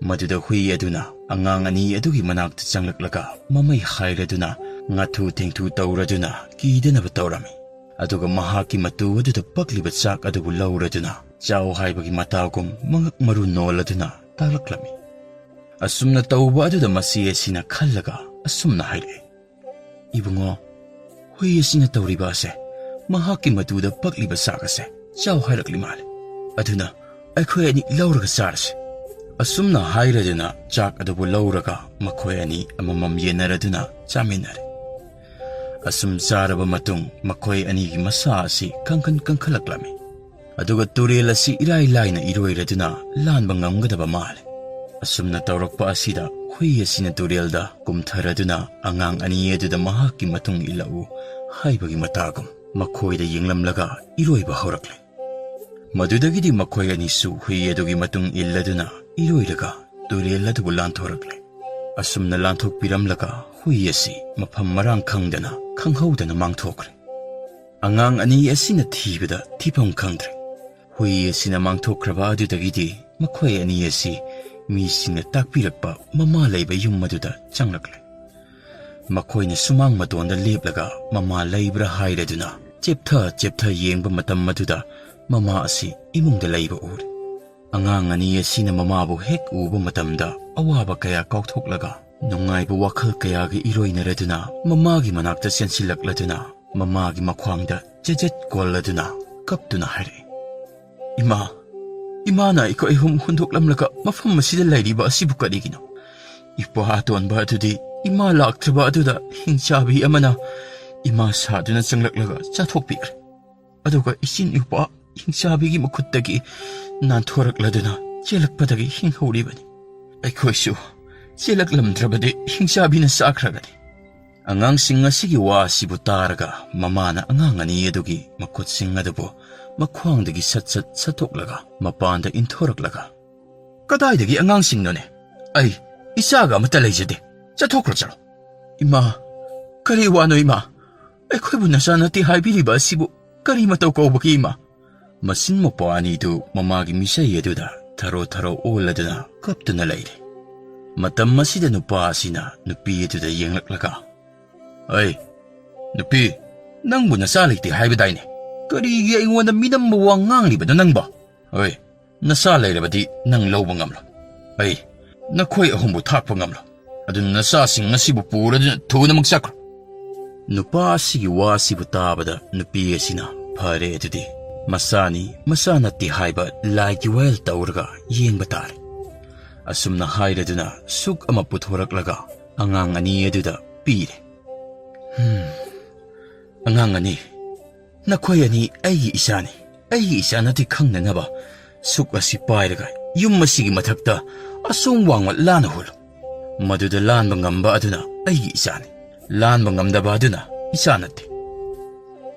ꯃꯗꯨꯗ ꯍꯨꯏ ꯑꯗꯨꯅ ꯑꯉꯥꯡ ꯑꯅꯤ ꯑꯗꯨꯒꯤ ꯃꯅꯥꯛꯇ ꯆꯪꯂꯛꯂꯒ ꯃꯃꯩ ꯍꯥꯏꯔꯗꯨꯅ, ꯉꯥꯊꯨ ꯊꯦꯡꯊꯨ ꯇꯧꯔꯗꯨꯅ ꯀꯤꯗꯅꯕ ꯇꯧꯔꯝꯃꯤ꯫ ꯑꯗꯨꯒ ꯃꯍꯥꯛꯀꯤ ꯃꯇꯨ ꯑꯗꯨꯗ ꯄꯛꯂꯤꯕ ꯆꯥꯛ ꯑꯗꯨꯕꯨ ꯂꯧꯔꯗꯨꯅ, ꯆꯥꯎ ꯍꯥꯏꯕꯒꯤ ꯃꯇꯥꯒꯨꯝ ꯃꯉꯛ ꯃꯔꯨ ꯅꯣꯜꯂꯗꯨꯅ ꯇꯥꯛꯂꯛꯂꯝꯃꯤ꯫ ꯑꯁꯨꯝꯅ ꯇꯧꯕ ꯑꯗꯨꯗ ꯃꯆꯦ ꯑꯁꯤꯅ ꯈꯜꯂꯒ ꯑꯁꯨꯝꯅ ꯍꯥꯏꯔꯛꯏ, "ꯏꯕꯨꯡꯉꯣ, ꯍꯨꯏ ꯑꯁꯤꯅ ꯇꯧꯔꯤꯕ ꯑꯁꯦ, ꯃꯍꯥꯛꯀꯤ ꯃꯇꯨꯗ ꯄꯛꯂꯤꯕ ꯆꯥꯛ ꯑꯁꯦ ꯆꯥꯎ ꯍꯥꯏꯔꯛꯂꯤ ꯃꯥꯜꯂꯦ꯫ ꯑꯗꯨꯅ ꯑꯩꯈꯣꯏ ꯑꯅꯤ ꯂꯧꯔꯒ ꯆꯥꯔꯁꯤ꯫" ꯑꯁꯨꯝꯅ ꯍꯥꯏꯔꯗꯨꯅ ꯆꯥꯛ ꯑꯗꯨꯕꯨ ꯂꯧꯔꯒ ꯃꯈꯣꯏ ꯑꯅꯤ ꯑꯃꯃꯝ ꯌꯦꯟꯅꯔꯗꯨꯅ ꯆꯥꯃꯤꯟꯅꯔꯦ꯫ ꯑꯁꯨꯝ ꯆꯥꯔꯕ ꯃꯇꯨꯡ ꯃꯈꯣꯏ ꯑꯅꯤꯒꯤ ꯃꯁꯥ ꯑꯁꯤ ꯀꯪꯈꯟ ꯀꯪꯈꯠꯂꯛꯂꯝꯃꯤ꯫ ꯑꯗꯨꯒ ꯇꯨꯔꯦꯜ ꯑꯁꯤ ꯏꯔꯥꯏ ꯂꯥꯏꯅ ꯏꯔꯣꯏꯔꯗꯨꯅ ꯂꯥꯟꯕ ꯉꯝꯒꯗꯕ ꯃꯥꯜꯂꯦ꯫ ꯑꯁꯨꯝꯅ ꯇꯧꯔꯛꯄ ꯑꯁꯤꯗ ꯍꯨꯏ ꯑꯁꯤꯅ ꯇꯨꯔꯦꯜꯗ ꯀꯨꯝꯊꯔꯗꯨꯅ ꯑꯉꯥꯡ ꯑꯅꯤ ꯑꯗꯨꯗ ꯃꯍꯥꯛꯀꯤ ꯃꯇꯨꯡ ꯏꯜꯂꯛꯎ ꯍꯥꯏꯕꯒꯤ ꯃꯇꯥꯒꯨꯝ ꯃꯈꯣꯏꯗ ꯌꯦꯡꯂꯝꯂꯒ ꯏꯔꯣꯏꯕ ꯍꯧꯔꯛꯂꯦ꯫ ꯃꯗꯨꯗꯒꯤꯗꯤ ꯃꯈꯣꯏ ꯑꯅꯤꯁꯨ ꯍꯨꯏ ꯑꯗꯨꯒꯤ ꯃꯇꯨꯡ ꯏꯜꯂꯗꯨꯅ ꯏꯔꯣꯏꯔꯒ ꯇꯨꯔꯦꯜ ꯑꯗꯨꯕꯨ ꯂꯥꯟꯊꯣꯔꯛꯂꯦ꯫ ꯑꯁꯨꯝꯅ ꯂꯥꯟꯊꯣꯛꯄꯤꯔꯝꯂꯒ ꯍꯨꯏ ꯑꯁꯤ ꯃꯐꯝ ꯃꯔꯥꯡ ꯈꯪꯗꯅ ꯈꯪꯍꯧꯗꯅ ꯃꯥꯡꯊꯣꯛꯈ꯭ꯔꯦ꯫ ꯑꯉꯥꯡ ꯑꯅꯤ ꯑꯁꯤꯅ ꯊꯤꯕꯗ ꯊꯤꯐꯝ ꯈꯪꯗ꯭ꯔꯦ꯫ ꯍꯨꯏ ꯑꯁꯤꯅ ꯃꯥꯡꯊꯣꯛꯈ꯭ꯔꯕ ꯑꯗꯨꯗꯒꯤꯗꯤ ꯃꯈꯣꯏ ꯑꯅꯤ ꯑꯁꯤ ꯃꯤꯁꯤꯡꯅ ꯇꯥꯛꯄꯤꯔꯛꯄ ꯃꯃꯥ ꯂꯩꯕ ꯌꯨꯝ ꯑꯗꯨꯗ ꯆꯪꯂꯛꯂꯦ꯫ ꯃꯈꯣꯏꯅ ꯁꯨꯃꯥꯡ ꯃꯇꯣꯟꯗ ꯂꯦꯞꯂꯒ ꯃꯃꯥ ꯂꯩꯕ꯭ꯔꯥ ꯍꯥꯏꯔꯗꯨꯅ ꯆꯦꯞꯊ ꯆꯦꯞꯊ ꯌꯦꯡꯕ ꯃꯇꯝ ꯑꯗꯨꯗ ꯃꯃꯥ ꯑꯁꯤ ꯏꯃꯨꯡꯗ ꯂꯩꯕ ꯎꯔꯦ꯫ ꯑꯉꯥꯡ ꯑꯅꯤ ꯑꯁꯤꯅ ꯃꯃꯥꯕꯨ ꯍꯦꯛ ꯎꯕ ꯃꯇꯝꯗ ꯑꯋꯥꯕ ꯀꯌꯥ ꯀꯥꯎꯊꯣꯛꯂꯒ ꯅꯨꯡꯉꯥꯏꯕ ꯋꯥꯈꯜ ꯀꯌꯥꯒ ꯏꯔꯣꯏꯅꯔꯗꯨꯅ ꯃꯃꯥꯒꯤ ꯃꯅꯥꯛꯇ ꯆꯦꯟꯁꯤꯜꯂꯛꯂꯗꯨꯅ ꯃꯃꯥꯒꯤ ꯃꯈ꯭ꯋꯥꯡꯗ ꯆꯦꯖꯦꯠ ꯀꯣꯜꯂꯗꯨꯅ ꯀꯞꯇꯨꯅ ꯍꯥꯏꯔꯛꯏ, "ꯏꯃꯥ, ꯏꯃꯥꯅ ꯑꯩꯈꯣꯏ ꯑꯍꯨꯝ ꯍꯨꯟꯗꯣꯛꯂꯝꯂꯒ ꯃꯐꯝ ꯑꯁꯤꯗ ꯂꯩꯔꯤꯕ ꯑꯁꯤꯕꯨ ꯀꯔꯤꯒꯤꯅꯣ? ꯏꯄꯥ ꯑꯇꯣꯟꯕ ꯑꯗꯨꯗꯤ ꯏꯃꯥ ꯂꯥꯛꯇ꯭ꯔꯕ ꯑꯗꯨꯗ ꯍꯤꯡꯆꯥꯕꯤ ꯑꯃꯅ ꯏꯃꯥ ꯁꯥꯗꯨꯅ ꯆꯪꯂꯛꯂꯒ ꯆꯥꯊꯣꯛꯄꯤꯈ꯭ꯔꯦ꯫ ꯑꯗꯨꯒ ꯏꯆꯤꯟ ꯏꯄꯥ ꯍꯤꯡꯆꯥꯕꯤꯒꯤ ꯃꯈꯨꯠꯇꯒꯤ ꯅꯥꯟꯊꯣꯔꯛꯂꯗꯨꯅ ꯆꯦꯜꯂꯛꯄꯗꯒꯤ ꯍꯤꯡꯍꯧꯔꯤꯕꯅꯤ꯫ ꯑꯩꯈꯣꯏꯁꯨ ꯆꯦꯜꯂꯛꯂꯝꯗ꯭ꯔꯕꯗꯤ ꯍꯤꯡꯆꯥꯕꯤꯅ ꯆꯥꯈ꯭ꯔꯒꯅꯤ꯫ ꯑꯉꯥꯡꯁꯤꯡ ꯑꯁꯤꯒꯤ ꯋꯥ ꯑꯁꯤꯕꯨ ꯇꯥꯔꯒ ꯃꯃꯥꯅ ꯑꯉꯥꯡ ꯑꯅꯤ ꯑꯗꯨꯒꯤ ꯃꯈꯨꯠꯁꯤꯡ ꯑꯗꯨꯕꯨ ꯃꯈ꯭ꯋꯥꯡꯗꯒꯤ ꯁꯠ ꯁꯠ ꯁꯠꯇꯣꯛꯂꯒ ꯃꯄꯥꯟꯗ ꯏꯟꯊꯣꯔꯛꯂꯒ, "ꯀꯗꯥꯏꯗꯒꯤ ꯑꯉꯥꯡꯁꯤꯡꯅꯣꯅꯦ? ꯑꯩ ꯏꯆꯥꯒ ꯑꯃꯠꯇ ꯂꯩꯖꯗꯦ꯫ ꯆꯠꯊꯣꯛꯈ꯭ꯔꯣ, ꯆꯠꯂꯣ꯫" "ꯏꯃꯥ, ꯀꯔꯤ ꯋꯥꯅꯣ ꯏꯃꯥ? ꯑꯩꯈꯣꯏꯕꯨ ꯅꯆꯥ ꯅꯠꯇꯦ ꯍꯥꯏꯕꯤꯔꯤꯕ ꯑꯁꯤꯕꯨ ꯀꯔꯤ ꯃꯇꯧ ꯀꯧꯕꯒꯦ ꯏꯃꯥ?" ꯃꯆꯤꯟ ꯃꯧꯄ꯭ꯋꯥ ꯑꯅꯤꯗꯨ ꯃꯃꯥꯒꯤ ꯃꯤꯁꯩ ꯑꯗꯨꯗ ꯊꯔꯣ ꯊꯔꯣ ꯑꯣꯜꯂꯗꯨꯅ ꯀꯞꯇꯨꯅ ꯂꯩꯔꯦ꯫ ꯃꯇꯝ ꯑꯁꯤꯗ ꯅꯨꯄꯥ ꯑꯁꯤꯅ ꯅꯨꯄꯤ ꯑꯗꯨꯗ ꯌꯦꯡꯂꯛꯂꯒ, "ꯑꯩ, ꯅꯨꯄꯤ, ꯅꯪꯕꯨ ꯅꯆꯥ ꯂꯩꯇꯦ ꯍꯥꯏꯕꯗꯥꯏꯅꯦ? ꯀꯔꯤꯒꯤ ꯑꯩꯉꯣꯟꯗ ꯃꯤꯅꯝꯕ ꯋꯥ ꯉꯥꯡꯂꯤꯕꯅꯣ ꯅꯪꯕꯣ? ꯑꯩ, ꯅꯆꯥ ꯂꯩꯔꯕꯗꯤ ꯅꯪ ꯂꯧꯕ ꯉꯝꯂꯣꯏ꯫ ꯑꯩ ꯅꯈꯣꯏ ꯑꯍꯨꯝꯕꯨ ꯊꯥꯛꯄ ꯉꯝꯂꯣꯏ꯫ ꯑꯗꯨꯅ ꯅꯆꯥꯁꯤꯡ ꯑꯁꯤꯕꯨ ꯄꯨꯔꯗꯨꯅ ꯊꯨꯅꯃꯛ ꯆꯠꯈ꯭ꯔꯣ꯫" ꯅꯨꯄꯥ ꯑꯁꯤꯒꯤ ꯋꯥ ꯑꯁꯤꯕꯨ ꯇꯥꯕꯗ ꯅꯨꯄꯤ ꯑꯁꯤꯅ, "ꯐꯔꯦ ꯑꯗꯨꯗꯤ, ꯃꯆꯥꯅꯤ, ꯃꯆꯥ ꯅꯠꯇꯦ ꯍꯥꯏꯕ ꯂꯥꯏꯒꯤ ꯋꯥꯌꯦꯜ ꯇꯧꯔꯒ ꯌꯦꯡꯕ ꯇꯥꯔꯦ꯫" ꯑꯁꯨꯝꯅ ꯍꯥꯏꯔꯗꯨꯅ ꯁꯨꯛ ꯑꯃ ꯄꯨꯊꯣꯔꯛꯂꯒ ꯑꯉꯥꯡ ꯑꯅꯤ ꯑꯗꯨꯗ ꯄꯤꯔꯦ꯫ "ꯍꯝ, ꯑꯉꯥꯡ ꯑꯅꯤ, ꯅꯈꯣꯏ ꯑꯅꯤ ꯑꯩꯒꯤ ꯏꯆꯥꯅꯤ꯫ ꯑꯩꯒꯤ ꯏꯆꯥ ꯅꯠꯇꯦ ꯈꯪꯅꯅꯕ ꯁꯨꯛ ꯑꯁꯤ ꯄꯥꯏꯔꯒ ꯌꯨꯝ ꯑꯁꯤꯒꯤ ꯃꯊꯛꯇ ꯑꯁꯣꯝ ꯋꯥꯡꯃ ꯂꯥꯟꯅ ꯍꯨꯜꯂꯨ꯫ ꯃꯗꯨꯗ ꯂꯥꯟꯕ ꯉꯝꯕ ꯑꯗꯨꯅ ꯑꯩꯒꯤ ꯏꯆꯥꯅꯤ, ꯂꯥꯟꯕ ꯉꯝꯗꯕ ꯑꯗꯨꯅ ꯏꯆꯥ ꯅꯠꯇꯦ꯫"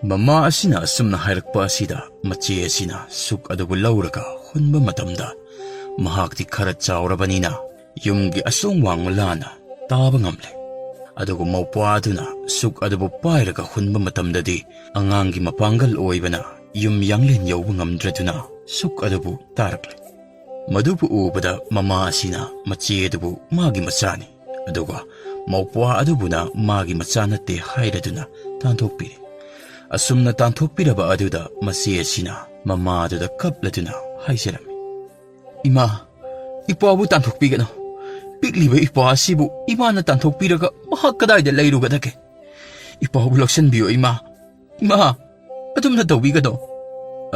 ꯃꯃꯥ ꯑꯁꯤꯅ ꯑꯁꯨꯝꯅ ꯍꯥꯏꯔꯛꯄ ꯑꯁꯤꯗ ꯃꯆꯦ ꯑꯁꯤꯅ ꯁꯨꯛ ꯑꯗꯨꯕꯨ ꯂꯧꯔꯒ ꯍꯨꯟꯕ ꯃꯇꯝꯗ, ꯃꯍꯥꯛꯇꯤ ꯈꯔ ꯆꯥꯎꯔꯕꯅꯤꯅ ꯌꯨꯝꯒꯤ ꯑꯁꯣꯝ ꯋꯥꯡꯃ ꯂꯥꯟꯅ ꯇꯥꯕ ꯉꯝꯂꯦ꯫ ꯑꯗꯨꯒ ꯃꯧꯄ꯭ꯋꯥ ꯑꯗꯨꯅ ꯁꯨꯛ ꯑꯗꯨꯕꯨ ꯄꯥꯏꯔꯒ ꯍꯨꯟꯕ ꯃꯇꯝꯗꯗꯤ ꯑꯉꯥꯡꯒꯤ ꯃꯄꯥꯡꯒꯜ ꯑꯣꯏꯕꯅ ꯌꯨꯝ ꯌꯥꯡꯂꯦꯟ ꯌꯧꯕ ꯉꯝꯗ꯭ꯔꯗꯨꯅ ꯁꯨꯛ ꯑꯗꯨꯕꯨ ꯇꯥꯔꯛꯂꯦ꯫ ꯃꯗꯨꯕꯨ ꯎꯕꯗ ꯃꯃꯥ ꯑꯁꯤꯅ ꯃꯆꯦ ꯑꯗꯨꯕꯨ ꯃꯥꯒꯤ ꯃꯆꯥꯅꯤ, ꯑꯗꯨꯒ ꯃꯧꯄ꯭ꯋꯥ ꯑꯗꯨꯕꯨꯅ ꯃꯥꯒꯤ ꯃꯆꯥ ꯅꯠꯇꯦ ꯍꯥꯏꯔꯗꯨꯅ ꯇꯥꯟꯊꯣꯛꯄꯤꯔꯦ꯫ ꯑꯁꯨꯝꯅ ꯇꯥꯟꯊꯣꯛꯄꯤꯔꯕ ꯑꯗꯨꯗ ꯃꯆꯦ ꯑꯁꯤꯅ ꯃꯃꯥ ꯑꯗꯨꯗ ꯀꯞꯂꯗꯨꯅ ꯍꯥꯏꯖꯔꯝꯃꯤ, "ꯏꯃꯥ, ꯏꯄꯥꯕꯨ ꯇꯥꯟꯊꯣꯛꯄꯤꯒꯅꯨ꯫ ꯄꯤꯛꯂꯤꯕ ꯏꯄꯥ ꯑꯁꯤꯕꯨ ꯏꯃꯥꯅ ꯇꯥꯟꯊꯣꯛꯄꯤꯔꯒ ꯃꯍꯥꯛ ꯀꯗꯥꯏꯗ ꯂꯩꯔꯨꯒꯗꯒꯦ? ꯏꯄꯥꯕꯨ ꯂꯧꯁꯤꯟꯕꯤꯌꯨ ꯏꯃꯥ꯫ ꯏꯃꯥ, ꯑꯗꯨꯝꯅ ꯇꯧꯕꯤꯒꯅꯨ꯫"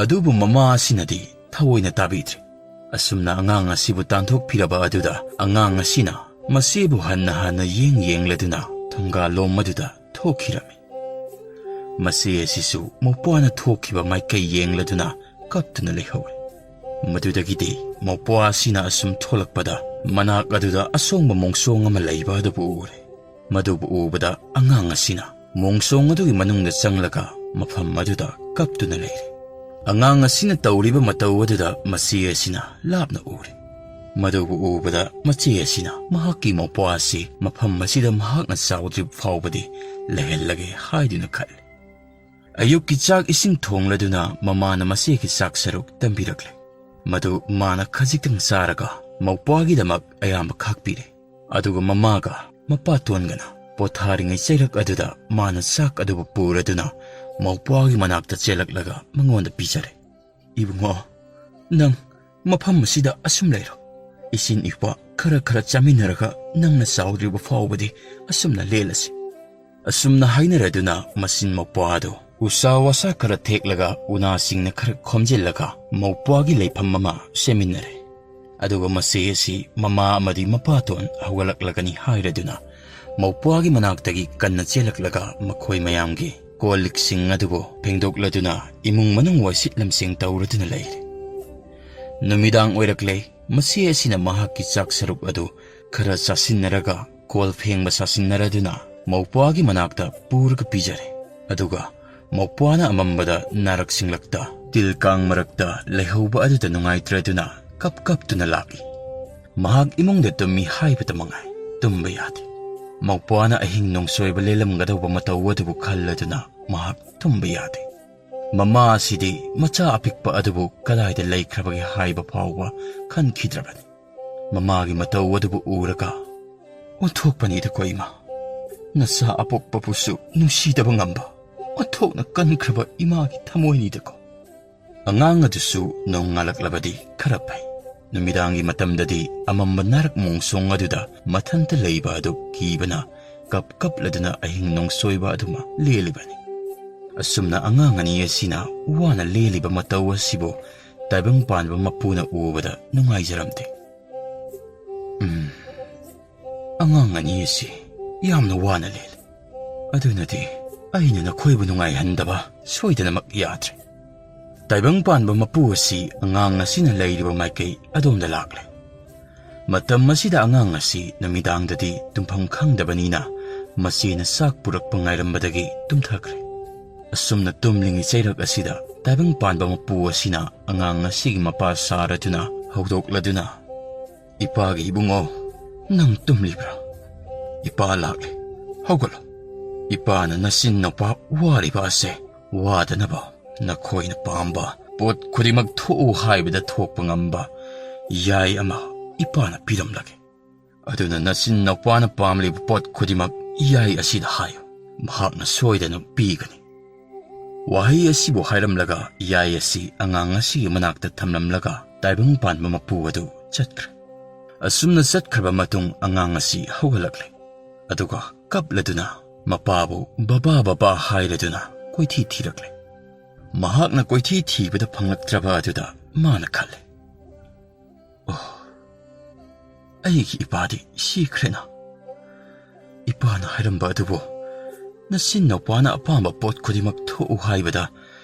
ꯑꯗꯨꯕꯨ ꯃꯃꯥ ꯑꯁꯤꯅꯗꯤ ꯊꯑꯣꯏꯅ ꯇꯥꯕꯤꯗ꯭ꯔꯦ꯫ ꯑꯁꯨꯝꯅ ꯑꯉꯥꯡ ꯑꯁꯤꯕꯨ ꯇꯥꯟꯊꯣꯛꯄꯤꯔꯕ ꯑꯗꯨꯗ ꯑꯉꯥꯡ ꯑꯁꯤꯅ ꯃꯆꯦꯕꯨ ꯍꯟꯅ ꯍꯟꯅ ꯌꯦꯡ ꯌꯦꯡꯂꯗꯨꯅ ꯊꯣꯡꯒꯥꯜꯂꯣꯝ ꯑꯗꯨꯗ ꯊꯣꯛꯈꯤꯔꯝꯃꯤ꯫ ꯃꯆꯦ ꯑꯁꯤꯁꯨ ꯃꯧꯄ꯭ꯋꯥꯅ ꯊꯣꯛꯈꯤꯕ ꯃꯥꯏꯀꯩ ꯌꯦꯡꯂꯗꯨꯅ ꯀꯞꯇꯨꯅ ꯂꯩꯍꯧꯔꯦ꯫ ꯃꯗꯨꯗꯒꯤꯗꯤ ꯃꯧꯄ꯭ꯋꯥ ꯑꯁꯤꯅ ꯑꯁꯨꯝ ꯊꯣꯛꯂꯛꯄꯗ ꯃꯅꯥꯛ ꯑꯗꯨꯗ ꯑꯁꯣꯡꯕ ꯃꯣꯡꯁꯣꯡ ꯑꯃ ꯂꯩꯕ ꯑꯗꯨꯕꯨ ꯎꯔꯦ꯫ ꯃꯗꯨꯕꯨ ꯎꯕꯗ ꯑꯉꯥꯡ ꯑꯁꯤꯅ ꯃꯣꯡꯁꯣꯡ ꯑꯗꯨꯒꯤ ꯃꯅꯨꯡꯗ ꯆꯪꯂꯒ ꯃꯐꯝ ꯑꯗꯨꯗ ꯀꯞꯇꯨꯅ ꯂꯩꯔꯦ꯫ ꯑꯉꯥꯡ ꯑꯁꯤꯅ ꯇꯧꯔꯤꯕ ꯃꯇꯧ ꯑꯗꯨꯗ ꯃꯆꯦ ꯑꯁꯤꯅ ꯂꯥꯞꯅ ꯎꯔꯦ꯫ ꯃꯗꯨꯕꯨ ꯎꯕꯗ ꯃꯆꯦ ꯑꯁꯤꯅ ꯃꯍꯥꯛꯀꯤ ꯃꯧꯄ꯭ꯋꯥ ꯑꯁꯤ ꯃꯐꯝ ꯑꯁꯤꯗ ꯃꯍꯥꯛꯅ ꯆꯥꯎꯗ꯭ꯔꯤꯕ ꯐꯥꯎꯕꯗꯤ ꯂꯩꯍꯜꯂꯒꯦ ꯍꯥꯏꯗꯨꯅ ꯈꯜꯂꯤ꯫ ꯑꯌꯨꯛꯀꯤ ꯆꯥꯛ ꯏꯁꯤꯡ ꯊꯣꯡꯂꯗꯨꯅ ꯃꯃꯥꯅ ꯃꯆꯦꯒꯤ ꯆꯥꯛ ꯁꯔꯨꯛ ꯇꯝꯕꯤꯔꯛꯂꯦ꯫ ꯃꯗꯨ ꯃꯥꯅ ꯈꯖꯤꯛꯇꯪ ꯆꯥꯔꯒ ꯃꯧꯄ꯭ꯋꯥꯒꯤꯗꯃꯛ ꯑꯌꯥꯝꯕ ꯈꯥꯛꯄꯤꯔꯦ꯫ ꯑꯗꯨꯒ ꯃꯃꯥꯒ ꯃꯄꯥꯇꯣꯟꯒꯅ ꯄꯣꯊꯥꯔꯤꯉꯩ ꯆꯩꯔꯛ ꯑꯗꯨꯗ ꯃꯥꯅ ꯆꯥꯛ ꯑꯗꯨꯕꯨ ꯄꯨꯔꯗꯨꯅ ꯃꯧꯄ꯭ꯋꯥꯒꯤ ꯃꯅꯥꯛꯇ ꯆꯦꯜꯂꯛꯂꯒ ꯃꯉꯣꯟꯗ ꯄꯤꯖꯔꯦ꯫ "ꯏꯕꯨꯡꯉꯣ, ꯅꯪ ꯃꯐꯝ ꯑꯁꯤꯗ ꯑꯁꯨꯝ ꯂꯩꯔꯣ꯫ ꯏꯆꯤꯟ ꯏꯄꯥ ꯈꯔ ꯈꯔ ꯆꯥꯃꯤꯟꯅꯔꯒ ꯅꯪꯅ ꯆꯥꯎꯗ꯭ꯔꯤꯕ ꯐꯥꯎꯕꯗꯤ ꯑꯁꯨꯝꯅ ꯂꯦꯜꯂꯁꯤ"꯫ ꯑꯁꯨꯝꯅ ꯍꯥꯏꯅꯔꯗꯨꯅ ꯃꯆꯤꯟ ꯃꯧꯄ꯭ꯋꯥ ꯑꯗꯨ ꯎꯁꯥ ꯋꯥꯁꯥ ꯈꯔ ꯊꯦꯛꯂꯒ ꯎꯅꯥꯁꯤꯡꯅ ꯈꯔ ꯈꯣꯝꯖꯤꯜꯂꯒ ꯃꯧꯄ꯭ꯋꯥꯒꯤ ꯂꯩꯐꯝ ꯑꯃ ꯁꯦꯝꯃꯤꯟꯅꯔꯦ꯫ ꯑꯗꯨꯒ ꯃꯆꯦ ꯑꯁꯤ ꯃꯃꯥ ꯑꯃꯗꯤ ꯃꯄꯥꯇꯣꯟ ꯍꯧꯒꯠꯂꯛꯂꯒꯅꯤ ꯍꯥꯏꯔꯗꯨꯅ ꯃꯧꯄ꯭ꯋꯥꯒꯤ ꯃꯅꯥꯛꯇꯒꯤ ꯀꯟꯅ ꯆꯦꯜꯂꯛꯂꯒ ꯃꯈꯣꯏ ꯃꯌꯥꯝꯒꯤ ꯀꯣꯜ ꯂꯤꯛꯁꯤꯡ ꯑꯗꯨꯕꯨ ꯐꯦꯡꯗꯣꯛꯂꯗꯨꯅ ꯏꯃꯨꯡ ꯃꯅꯨꯡ ꯋꯥꯏꯁꯤꯠ ꯂꯝꯁꯦꯡ ꯇꯧꯔꯗꯨꯅ ꯂꯩꯔꯦ꯫ ꯅꯨꯃꯤꯗꯥꯡ ꯑꯣꯏꯔꯛꯂꯦ꯫ ꯃꯆꯦ ꯑꯁꯤꯅ ꯃꯍꯥꯛꯀꯤ ꯆꯥꯛ ꯁꯔꯨꯛ ꯑꯗꯨ ꯈꯔ ꯆꯥꯁꯤꯟꯅꯔꯒ ꯀꯣꯜ ꯐꯦꯡꯕ ꯁꯥꯁꯤꯟꯅꯔꯗꯨꯅ ꯃꯧꯄ꯭ꯋꯥꯒꯤ ꯃꯅꯥꯛꯇ ꯄꯨꯔꯒ ꯄꯤꯖꯔꯦ꯫ ꯑꯗꯨꯒ ꯃꯧꯄ꯭ꯋꯥꯅ ꯑꯃꯝꯕꯗ ꯅꯥꯔꯛꯁꯤꯡꯂꯛꯇ ꯇꯤꯜ ꯀꯥꯡ ꯃꯔꯛꯇ ꯂꯩꯍꯧꯕ ꯑꯗꯨꯗ ꯅꯨꯡꯉꯥꯏꯇ꯭ꯔꯗꯨꯅ ꯀꯞ ꯀꯞꯇꯨꯅ ꯂꯥꯛꯏ꯫ ꯃꯍꯥꯛ ꯏꯃꯨꯡꯗ ꯇꯨꯝꯃꯤ ꯍꯥꯏꯕꯇ ꯃꯉꯥꯏ, ꯇꯨꯝꯕ ꯌꯥꯗꯦ꯫ ꯃꯧꯄ꯭ꯋꯥꯅ ꯑꯍꯤꯡ ꯅꯣꯡꯁꯣꯏꯕ ꯂꯦꯜꯂꯝꯒꯗꯧꯕ ꯃꯇꯧ ꯑꯗꯨꯕꯨ ꯈꯜꯂꯗꯨꯅ ꯃꯍꯥꯛ ꯇꯨꯝꯕ ꯌꯥꯗꯦ꯫ ꯃꯃꯥ ꯑꯁꯤꯗꯤ ꯃꯆꯥ ꯑꯄꯤꯛꯄ ꯑꯗꯨꯕꯨ ꯀꯗꯥꯏꯗ ꯂꯩꯈ꯭ꯔꯕꯒꯦ ꯍꯥꯏꯕ ꯐꯥꯎꯕ ꯈꯟꯈꯤꯗ꯭ꯔꯕꯅꯤ꯫ ꯃꯃꯥꯒꯤ ꯃꯇꯧ ꯑꯗꯨꯕꯨ ꯎꯔꯒ, "ꯑꯣꯟꯊꯣꯛꯄꯅꯤꯗꯀꯣ ꯏꯃꯥ, ꯅꯆꯥ ꯑꯄꯣꯛꯄꯕꯨꯁꯨ ꯅꯨꯡꯁꯤꯗꯕ ꯉꯝꯕ ꯑꯣꯟꯊꯣꯛꯅ ꯀꯟꯈ꯭ꯔꯕ ꯏꯃꯥꯒꯤ ꯊꯃꯣꯏꯅꯤꯗꯀꯣ"꯫ ꯑꯉꯥꯡ ꯑꯗꯨꯁꯨ ꯅꯣꯡꯉꯥꯜꯂꯛꯂꯕꯗꯤ ꯈꯔ ꯐꯩ꯫ ꯅꯨꯃꯤꯗꯥꯡꯒꯤ ꯃꯇꯝꯗꯗꯤ ꯑꯃꯝꯕ ꯅꯥꯔꯛ ꯃꯣꯡꯁꯣꯡ ꯑꯗꯨꯗ ꯃꯊꯟꯇ ꯂꯩꯕ ꯑꯗꯨ ꯀꯤꯕꯅ ꯀꯞ ꯀꯞꯂꯗꯨꯅ ꯑꯍꯤꯡ ꯅꯣꯡꯁꯣꯏꯕ ꯑꯗꯨꯃ ꯂꯦꯜꯂꯤꯕꯅꯤ꯫ ꯑꯁꯨꯝꯅ ꯑꯉꯥꯡ ꯑꯅꯤ ꯑꯁꯤꯅ ꯋꯥꯅ ꯂꯦꯜꯂꯤꯕ ꯃꯇꯧ ꯑꯁꯤꯕꯨ ꯇꯥꯏꯕꯪ ꯄꯥꯟꯕ ꯃꯄꯨꯅ ꯎꯕꯗ ꯅꯨꯡꯉꯥꯏꯖꯔꯝꯗꯦ꯫ ꯎꯝ, "ꯑꯉꯥꯡ ꯑꯅꯤ ꯑꯁꯤ ꯌꯥꯝꯅ ꯋꯥꯅ ꯂꯦꯜꯂꯤ꯫ ꯑꯗꯨꯅꯗꯤ ꯑꯩꯅ ꯅꯈꯣꯏꯕꯨ ꯅꯨꯡꯉꯥꯏꯍꯟꯗꯕ ꯁꯣꯏꯗꯅꯃꯛ ꯌꯥꯗ꯭ꯔꯦ꯫" ꯇꯥꯏꯕꯪ ꯄꯥꯟꯕ ꯃꯄꯨ ꯑꯁꯤ ꯑꯉꯥꯡ ꯑꯁꯤꯅ ꯂꯩꯔꯤꯕ ꯃꯥꯏꯀꯩ ꯑꯗꯣꯝꯗ ꯂꯥꯛꯂꯦ꯫ ꯃꯇꯝ ꯑꯁꯤꯗ ꯑꯉꯥꯡ ꯑꯁꯤ ꯅꯨꯃꯤꯗꯥꯡꯗꯗꯤ ꯇꯨꯝꯐꯝ ꯈꯪꯗꯕꯅꯤꯅ ꯃꯆꯦꯅ ꯆꯥꯛ ꯄꯨꯔꯛꯄ ꯉꯥꯏꯔꯝꯕꯗꯒꯤ ꯇꯨꯝꯊꯈ꯭ꯔꯦ꯫ ꯑꯁꯨꯝꯅ ꯇꯨꯝꯂꯤꯉꯩ ꯆꯩꯔꯛ ꯑꯁꯤꯗ ꯇꯥꯏꯕꯪ ꯄꯥꯟꯕ ꯃꯄꯨ ꯑꯁꯤꯅ ꯑꯉꯥꯡ ꯑꯁꯤꯒꯤ ꯃꯄꯥ ꯁꯥꯔꯗꯨꯅ ꯍꯧꯗꯣꯛꯂꯗꯨꯅ, "ꯏꯄꯥꯒꯤ ꯏꯕꯨꯡꯉꯣ, ꯅꯪ ꯇꯨꯝꯂꯤꯕ꯭ꯔꯥ? ꯏꯄꯥ ꯂꯥꯛꯂꯦ, ꯍꯧꯒꯠꯂꯣ꯫ ꯏꯄꯥꯅ ꯅꯆꯤꯟ ꯅꯨꯄꯥ ꯋꯥꯔꯤꯕ ꯑꯁꯦ ꯋꯥꯗꯅꯕ ꯅꯈꯣꯏꯅ ꯄꯥꯝꯕ ꯄꯣꯠ ꯈꯨꯗꯤꯡꯃꯛ ꯊꯣꯛꯎ ꯍꯥꯏꯕꯗ ꯊꯣꯛꯄ ꯉꯝꯕ ꯌꯥꯏ ꯑꯃ ꯏꯄꯥꯅ ꯄꯤꯔꯝꯂꯒꯦ꯫ ꯑꯗꯨꯅ ꯅꯆꯤꯟ ꯅꯨꯄꯥꯅ ꯄꯥꯝꯂꯤꯕ ꯄꯣꯠ ꯈꯨꯗꯤꯡꯃꯛ ꯌꯥꯏ ꯑꯁꯤꯗ ꯍꯥꯏꯌꯨ, ꯃꯍꯥꯛꯅ ꯁꯣꯏꯗꯅ ꯄꯤꯒꯅꯤ꯫" ꯋꯥꯍꯩ ꯑꯁꯤꯕꯨ ꯍꯥꯏꯔꯝꯂꯒ ꯌꯥꯏ ꯑꯁꯤ ꯑꯉꯥꯡ ꯑꯁꯤꯒꯤ ꯃꯅꯥꯛꯇ ꯊꯝꯂꯝꯂꯒ ꯇꯥꯏꯕꯪ ꯄꯥꯟꯕ ꯃꯄꯨ ꯑꯗꯨ ꯆꯠꯈ꯭ꯔꯦ꯫ ꯑꯁꯨꯝꯅ ꯆꯠꯈ꯭ꯔꯕ ꯃꯇꯨꯡ ꯑꯉꯥꯡ ꯑꯁꯤ ꯍꯧꯒꯠꯂꯛꯂꯦ꯫ ꯑꯗꯨꯒ ꯀꯞꯂꯗꯨꯅ ꯃꯄꯥꯕꯨ "ꯕꯕꯥ, ꯕꯕꯥ" ꯍꯥꯏꯔꯗꯨꯅ ꯀꯣꯏꯊꯤ ꯊꯤꯔꯛꯂꯦ꯫ ꯃꯍꯥꯛꯅ ꯀꯣꯏꯊꯤ ꯊꯤꯕꯗ ꯐꯪꯂꯛꯇ꯭ꯔꯕ ꯑꯗꯨꯗ ꯃꯥꯅ ꯈꯜꯂꯦ, "ꯑꯣ, ꯑꯩꯒꯤ ꯏꯄꯥꯗꯤ ꯁꯤꯈ꯭ꯔꯦꯅ꯫ ꯏꯄꯥꯅ ꯍꯥꯏꯔꯝꯕ ꯑꯗꯨꯕꯨ ꯅꯆꯤꯟ ꯅꯨꯄꯥꯅ ꯑꯄꯥꯝꯕ ꯄꯣꯠ ꯈꯨꯗꯤꯡꯃꯛ ꯊꯣꯛꯎ ꯍꯥꯏꯕꯗ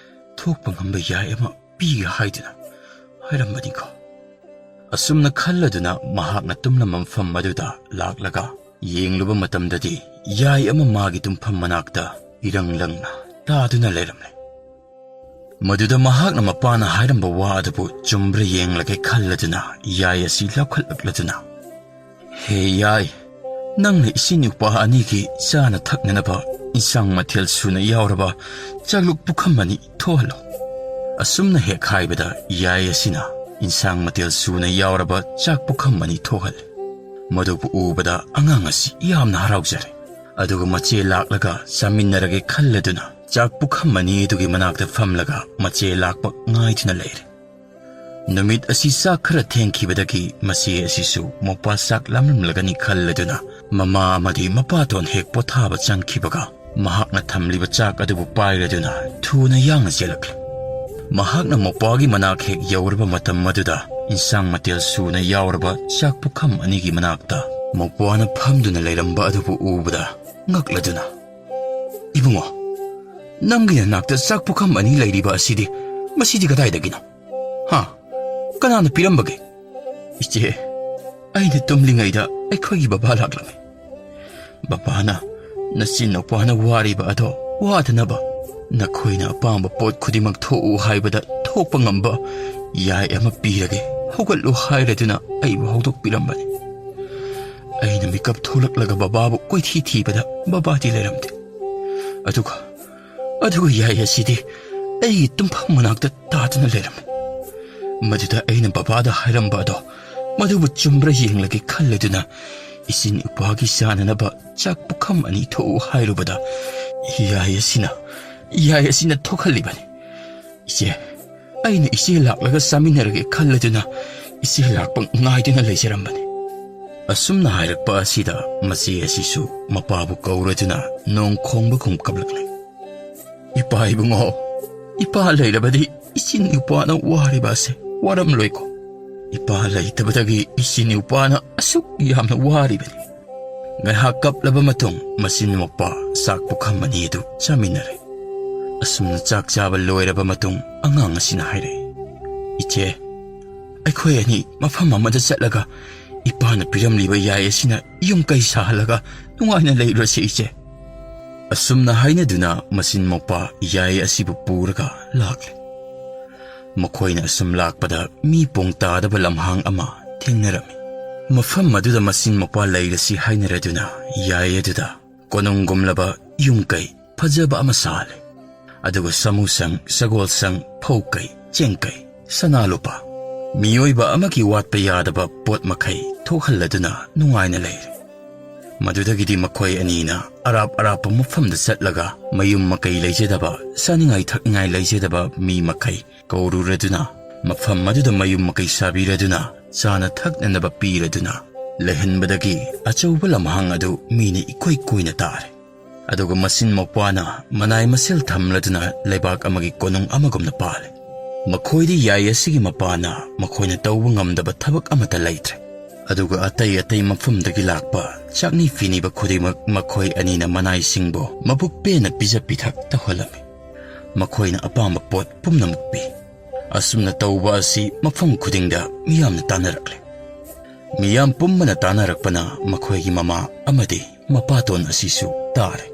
ꯊꯣꯛꯄ ꯉꯝꯕ ꯌꯥꯏ ꯑꯃ ꯄꯤꯒꯦ ꯍꯥꯏꯗꯨꯅ ꯍꯥꯏꯔꯝꯕꯅꯤꯀꯣ꯫" ꯑꯁꯨꯝꯅ ꯈꯜꯂꯗꯨꯅ ꯃꯍꯥꯛꯅ ꯇꯨꯝꯂꯝꯕ ꯃꯐꯝ ꯑꯗꯨꯗ ꯂꯥꯛꯂꯒ ꯌꯦꯡꯂꯨꯕ ꯃꯇꯝꯗꯗꯤ ꯌꯥꯏ ꯑꯃ ꯃꯥꯒꯤ ꯇꯨꯝꯐꯝ ꯃꯅꯥꯛꯇ ꯏꯔꯪ ꯂꯪꯅ ꯇꯥꯗꯨꯅ ꯂꯩꯔꯝꯂꯦ꯫ ꯃꯗꯨꯗ ꯃꯍꯥꯛꯅ ꯃꯄꯥꯅ ꯍꯥꯏꯔꯝꯕ ꯋꯥ ꯑꯗꯨꯕꯨ ꯆꯨꯝꯕ꯭ꯔꯥ ꯌꯦꯡꯂꯒꯦ ꯈꯜꯂꯗꯨꯅ ꯌꯥꯏ ꯑꯁꯤ ꯂꯧꯈꯠꯂꯛꯂꯗꯨꯅ, "ꯍꯦ ꯌꯥꯏ, ꯅꯪꯅ ꯏꯆꯤꯟ ꯅꯨꯄꯥ ꯑꯅꯤꯒꯤ ꯆꯥꯅ ꯊꯛꯅꯅꯕ ꯏꯟꯁꯥꯡ ꯃꯊꯦꯜ ꯁꯨꯅ ꯌꯥꯎꯔꯕ ꯆꯥꯛꯂꯨꯛ ꯄꯨꯈꯝ ꯑꯅꯤ ꯊꯣꯛꯍꯜꯂꯣ꯫" ꯑꯁꯨꯝꯅ ꯍꯦꯛ ꯍꯥꯏꯕꯗ ꯌꯥꯏ ꯑꯁꯤꯅ ꯏꯟꯁꯥꯡ ꯃꯊꯦꯜ ꯁꯨꯅ ꯌꯥꯎꯔꯕ ꯆꯥꯛ ꯄꯨꯈꯝ ꯑꯅꯤ ꯊꯣꯛꯍꯜꯂꯤ꯫ ꯃꯗꯨꯕꯨ ꯎꯕꯗ ꯑꯉꯥꯡ ꯑꯁꯤ ꯌꯥꯝꯅ ꯍꯔꯥꯎꯖꯔꯦ꯫ ꯑꯗꯨꯒ ꯃꯆꯦ ꯂꯥꯛꯂꯒ ꯆꯥꯃꯤꯟꯅꯔꯒꯦ ꯈꯜꯂꯗꯨꯅ ꯆꯥꯛ ꯄꯨꯈꯝ ꯑꯅꯤ ꯑꯗꯨꯒꯤ ꯃꯅꯥꯛꯇ ꯐꯝꯂꯒ ꯃꯆꯦ ꯂꯥꯛꯄ ꯉꯥꯏꯗꯨꯅ ꯂꯩꯔꯦ꯫ ꯅꯨꯃꯤꯠ ꯑꯁꯤ ꯆꯥꯛ ꯈꯔ ꯊꯦꯡꯈꯤꯕꯗꯒꯤ ꯃꯆꯦ ꯑꯁꯤꯁꯨ ꯃꯄꯥ ꯆꯥꯛ ꯂꯥꯝꯂꯝꯂꯒꯅꯤ ꯈꯜꯂꯗꯨꯅ ꯃꯃꯥ ꯑꯃꯗꯤ ꯃꯄꯥꯇꯣꯟ ꯍꯦꯛ ꯄꯣꯊꯥꯕ ꯆꯪꯈꯤꯕꯒ ꯃꯍꯥꯛꯅ ꯊꯝꯂꯤꯕ ꯆꯥꯛ ꯑꯗꯨꯕꯨ ꯄꯥꯏꯔꯗꯨꯅ ꯊꯨꯅ ꯌꯥꯡꯅ ꯆꯦꯜꯂꯛꯂꯦ꯫ ꯃꯍꯥꯛꯅ ꯃꯄꯥꯒꯤ ꯃꯅꯥꯛ ꯍꯦꯛ ꯌꯧꯔꯕ ꯃꯇꯝ ꯑꯗꯨꯗ ꯏꯟꯁꯥꯡ ꯃꯊꯦꯜ ꯁꯨꯅ ꯌꯥꯎꯔꯕ ꯆꯥꯛ ꯄꯨꯈꯝ ꯑꯅꯤꯒꯤ ꯃꯅꯥꯛꯇ ꯃꯧꯄ꯭ꯋꯥꯅ ꯐꯝꯗꯨꯅ ꯂꯩꯔꯝꯕ ꯑꯗꯨꯕꯨ ꯎꯕꯗ ꯉꯛꯂꯗꯨꯅ, "ꯏꯕꯨꯡꯉꯣ, ꯅꯪꯒꯤ ꯅꯅꯥꯛꯇ ꯆꯥꯛ ꯄꯨꯈꯝ ꯑꯅꯤ ꯂꯩꯔꯤꯕ ꯑꯁꯤꯗꯤ, ꯃꯁꯤꯗꯤ ꯀꯗꯥꯏꯗꯒꯤꯅꯣ? ꯍꯥ? ꯀꯅꯥꯅ ꯄꯤꯔꯝꯕꯒꯦ?" "ꯏꯆꯦ, ꯑꯩꯅ ꯇꯨꯝꯂꯤꯉꯩꯗ ꯑꯩꯈꯣꯏꯒꯤ ꯕꯕꯥ ꯂꯥꯛꯂꯝꯃꯤ꯫ ꯕꯕꯥꯅ ꯅꯆꯤꯟ ꯅꯨꯄꯥꯅ ꯋꯥꯔꯤꯕ ꯑꯗꯣ ꯋꯥꯗꯅꯕ ꯅꯈꯣꯏꯅ ꯑꯄꯥꯝꯕ ꯄꯣꯠ ꯈꯨꯗꯤꯡꯃꯛ ꯊꯣꯛꯎ ꯍꯥꯏꯕꯗ ꯊꯣꯛꯄ ꯉꯝꯕ ꯌꯥꯏ ꯑꯃ ꯄꯤꯔꯒꯦ, ꯍꯧꯒꯠꯂꯨ" ꯍꯥꯏꯔꯗꯨꯅ ꯑꯩꯕꯨ ꯍꯧꯗꯣꯛꯄꯤꯔꯝꯕꯅꯤ꯫ ꯑꯩꯅ ꯃꯤꯀꯞ ꯊꯣꯛꯂꯛꯂꯒ ꯕꯕꯥꯕꯨ ꯀꯣꯏꯊꯤ ꯊꯤꯕꯗ ꯕꯕꯥꯗꯤ ꯂꯩꯔꯝꯗꯦ꯫ ꯑꯗꯨꯒ, ꯑꯗꯨꯒ ꯌꯥꯏ ꯑꯁꯤꯗꯤ ꯑꯩꯒꯤ ꯇꯨꯝꯐꯝ ꯃꯅꯥꯛꯇ ꯇꯥꯗꯨꯅ ꯂꯩꯔꯝꯃꯤ꯫ ꯃꯗꯨꯗ ꯑꯩꯅ ꯕꯕꯥꯗ ꯍꯥꯏꯔꯝꯕ ꯑꯗꯣ ꯃꯗꯨꯕꯨ ꯆꯨꯝꯕ꯭ꯔꯥ ꯌꯦꯡꯂꯒꯦ ꯈꯜꯂꯗꯨꯅ ꯏꯆꯤꯟ ꯏꯄ꯭ꯋꯥꯒꯤ ꯆꯥꯅꯅꯕ ꯆꯥꯛ ꯄꯨꯈꯝ ꯑꯅꯤ ꯊꯣꯛꯎ ꯍꯥꯏꯔꯨꯕꯗ ꯌꯥꯏ ꯑꯁꯤꯅ, ꯌꯥꯏ ꯑꯁꯤꯅ ꯊꯣꯛꯍꯜꯂꯤꯕꯅꯤ꯫ ꯏꯆꯦ, ꯑꯩꯅ ꯏꯆꯦ ꯂꯥꯛꯂꯒ ꯆꯥꯃꯤꯟꯅꯔꯒꯦ ꯈꯜꯂꯗꯨꯅ ꯏꯆꯦ ꯂꯥꯛꯄ ꯉꯥꯏꯗꯨꯅ ꯂꯩꯖꯔꯝꯕꯅꯤ꯫ ꯑꯁꯨꯝꯅ ꯍꯥꯏꯔꯛꯄ ꯑꯁꯤꯗ ꯃꯆꯦ ꯑꯁꯤꯁꯨ ꯃꯄꯥꯕꯨ ꯀꯧꯔꯗꯨꯅ ꯅꯣꯡ ꯈꯣꯡꯕꯒꯨꯝ ꯀꯞꯂꯛꯂꯦ꯫ "ꯏꯄꯥ ꯏꯕꯨꯡꯉꯣ, ꯏꯄꯥ ꯂꯩꯔꯕꯗꯤ ꯏꯆꯤꯟ ꯏꯄ꯭ꯋꯥꯅ ꯋꯥꯔꯤꯕ ꯑꯁꯦ ꯋꯥꯔꯝꯂꯣꯏꯀꯣ꯫ ꯏꯄꯥ ꯂꯩꯇꯕꯗꯒꯤ ꯏꯆꯤꯟ ꯏꯄ꯭ꯋꯥꯅ ꯑꯁꯨꯛ ꯌꯥꯝꯅ ꯋꯥꯔꯤꯕꯅꯤ"꯫ ꯉꯥꯏꯍꯥꯛ ꯀꯞꯂꯕ ꯃꯇꯨꯡ ꯃꯆꯤꯟ ꯃꯧꯄ꯭ꯋꯥ ꯆꯥꯛ ꯄꯨꯈꯝ ꯑꯅꯤ ꯑꯗꯨ ꯆꯥꯃꯤꯟꯅꯔꯦ꯫ ꯑꯁꯨꯝꯅ ꯆꯥꯛ ꯆꯥꯕ ꯂꯣꯏꯔꯕ ꯃꯇꯨꯡ ꯑꯉꯥꯡ ꯑꯁꯤꯅ ꯍꯥꯏꯔꯛꯏ, "ꯏꯆꯦ, ꯑꯩꯈꯣꯏ ꯑꯅꯤ ꯃꯐꯝ ꯑꯃꯗ ꯆꯠꯂꯒ ꯏꯄꯥꯅ ꯄꯤꯔꯝꯂꯤꯕ ꯌꯥꯏ ꯑꯁꯤꯅ ꯌꯨꯝ ꯀꯩ ꯁꯥꯍꯜꯂꯒ ꯅꯨꯡꯉꯥꯏꯅ ꯂꯩꯔꯨꯔꯁꯤ ꯏꯆꯦ"꯫ ꯑꯁꯨꯝꯅ ꯍꯥꯏꯅꯗꯨꯅ ꯃꯆꯤꯟ ꯃꯧꯄ꯭ꯋꯥ ꯌꯥꯏ ꯑꯁꯤꯕꯨ ꯄꯨꯔꯒ ꯂꯥꯛꯂꯦ꯫ ꯃꯈꯣꯏꯅ ꯑꯁꯨꯝ ꯂꯥꯛꯄꯗ ꯃꯤ ꯄꯣꯡ ꯇꯥꯗꯕ ꯂꯝꯍꯥꯡ ꯑꯃ ꯊꯦꯡꯅꯔꯝꯃꯤ꯫ ꯃꯐꯝ ꯑꯗꯨꯗ ꯃꯆꯤꯟ ꯃꯧꯄ꯭ꯋꯥ ꯂꯩꯔꯁꯤ ꯍꯥꯏꯅꯔꯗꯨꯅ ꯌꯥꯏ ꯑꯗꯨꯗ ꯀꯣꯅꯨꯡꯒꯨꯝꯂꯕ ꯌꯨꯝ ꯀꯩ ꯐꯖꯕ ꯑꯃ ꯁꯥꯍꯜꯂꯦ꯫ ꯑꯗꯨꯒ ꯁꯥꯃꯨꯁꯪ, ꯁꯒꯣꯜꯁꯪ, ꯐꯧ ꯀꯩ, ꯆꯦꯡ ꯀꯩ, ꯁꯅꯥ ꯂꯨꯄꯥ, ꯃꯤꯑꯣꯏꯕ ꯑꯃꯒꯤ ꯋꯥꯠꯄ ꯌꯥꯗꯕ ꯄꯣꯠ ꯃꯈꯩ ꯊꯣꯛꯍꯜꯂꯗꯨꯅ ꯅꯨꯡꯉꯥꯏꯅ ꯂꯩꯔꯦ꯫ ꯃꯗꯨꯗꯒꯤꯗꯤ ꯃꯈꯣꯏ ꯑꯅꯤꯅ ꯑꯔꯥꯞ ꯑꯔꯥꯞꯄ ꯃꯐꯝꯗ ꯆꯠꯂꯒ ꯃꯌꯨꯝ ꯃꯀꯩ ꯂꯩꯖꯗꯕ, ꯆꯥꯅꯤꯡꯉꯥꯏ ꯊꯛꯅꯤꯡꯉꯥꯏ ꯂꯩꯖꯗꯕ ꯃꯤ ꯃꯈꯩ ꯀꯧꯔꯨꯔꯗꯨꯅ ꯃꯐꯝ ꯑꯗꯨꯗ ꯃꯌꯨꯝ ꯃꯀꯩ ꯁꯥꯕꯤꯔꯗꯨꯅ ꯆꯥꯅ ꯊꯛꯅꯅꯕ ꯄꯤꯔꯗꯨꯅ ꯂꯩꯍꯟꯕꯗꯒꯤ ꯑꯆꯧꯕ ꯂꯝꯍꯥꯡ ꯑꯗꯨ ꯃꯤꯅ ꯏꯀꯣꯏ ꯀꯣꯏꯅ ꯇꯥꯔꯦ꯫ ꯑꯗꯨꯒ ꯃꯆꯤꯟ ꯃꯧꯄ꯭ꯋꯥꯅ ꯃꯅꯥꯏ ꯃꯁꯤꯜ ꯊꯝꯂꯗꯨꯅ ꯂꯩꯕꯥꯛ ꯑꯃꯒꯤ ꯀꯣꯅꯨꯡ ꯑꯃꯒꯨꯝꯅ ꯄꯥꯜꯂꯦ꯫ ꯃꯈꯣꯏꯗꯤ ꯌꯥꯏ ꯑꯁꯤꯒꯤ ꯃꯄꯥꯅ ꯃꯈꯣꯏꯅ ꯇꯧꯕ ꯉꯝꯗꯕ ꯊꯕꯛ ꯑꯃꯠꯇ ꯂꯩꯇ꯭ꯔꯦ꯫ ꯑꯗꯨꯒ ꯑꯇꯩ ꯑꯇꯩ ꯃꯐꯝꯗꯒꯤ ꯂꯥꯛꯄ ꯆꯥꯛꯅꯤ ꯐꯤꯅꯤꯕ ꯈꯨꯗꯤꯡꯃꯛ ꯃꯈꯣꯏ ꯑꯅꯤꯅ ꯃꯅꯥꯏꯁꯤꯡꯕꯨ ꯃꯕꯨꯛ ꯄꯦꯟꯅ ꯄꯤꯖ ꯄꯤꯊꯛ ꯇꯧꯍꯜꯂꯝꯃꯤ꯫ ꯃꯈꯣꯏꯅ ꯑꯄꯥꯝꯕ ꯄꯣꯠ ꯄꯨꯝꯅꯃꯛ ꯄꯤ꯫ ꯑꯁꯨꯝꯅ ꯇꯧꯕ ꯑꯁꯤ ꯃꯐꯝ ꯈꯨꯗꯤꯡꯗ ꯃꯤꯌꯥꯝꯅ ꯇꯥꯟꯅꯔꯛꯂꯦ꯫ ꯃꯤꯌꯥꯝ ꯄꯨꯝꯕꯅ ꯇꯥꯟꯅꯔꯛꯄꯅ ꯃꯈꯣꯏꯒꯤ ꯃꯃꯥ ꯑꯃꯗꯤ ꯃꯄꯥꯇꯣꯟ ꯑꯁꯤꯁꯨ ꯇꯥꯔꯦ꯫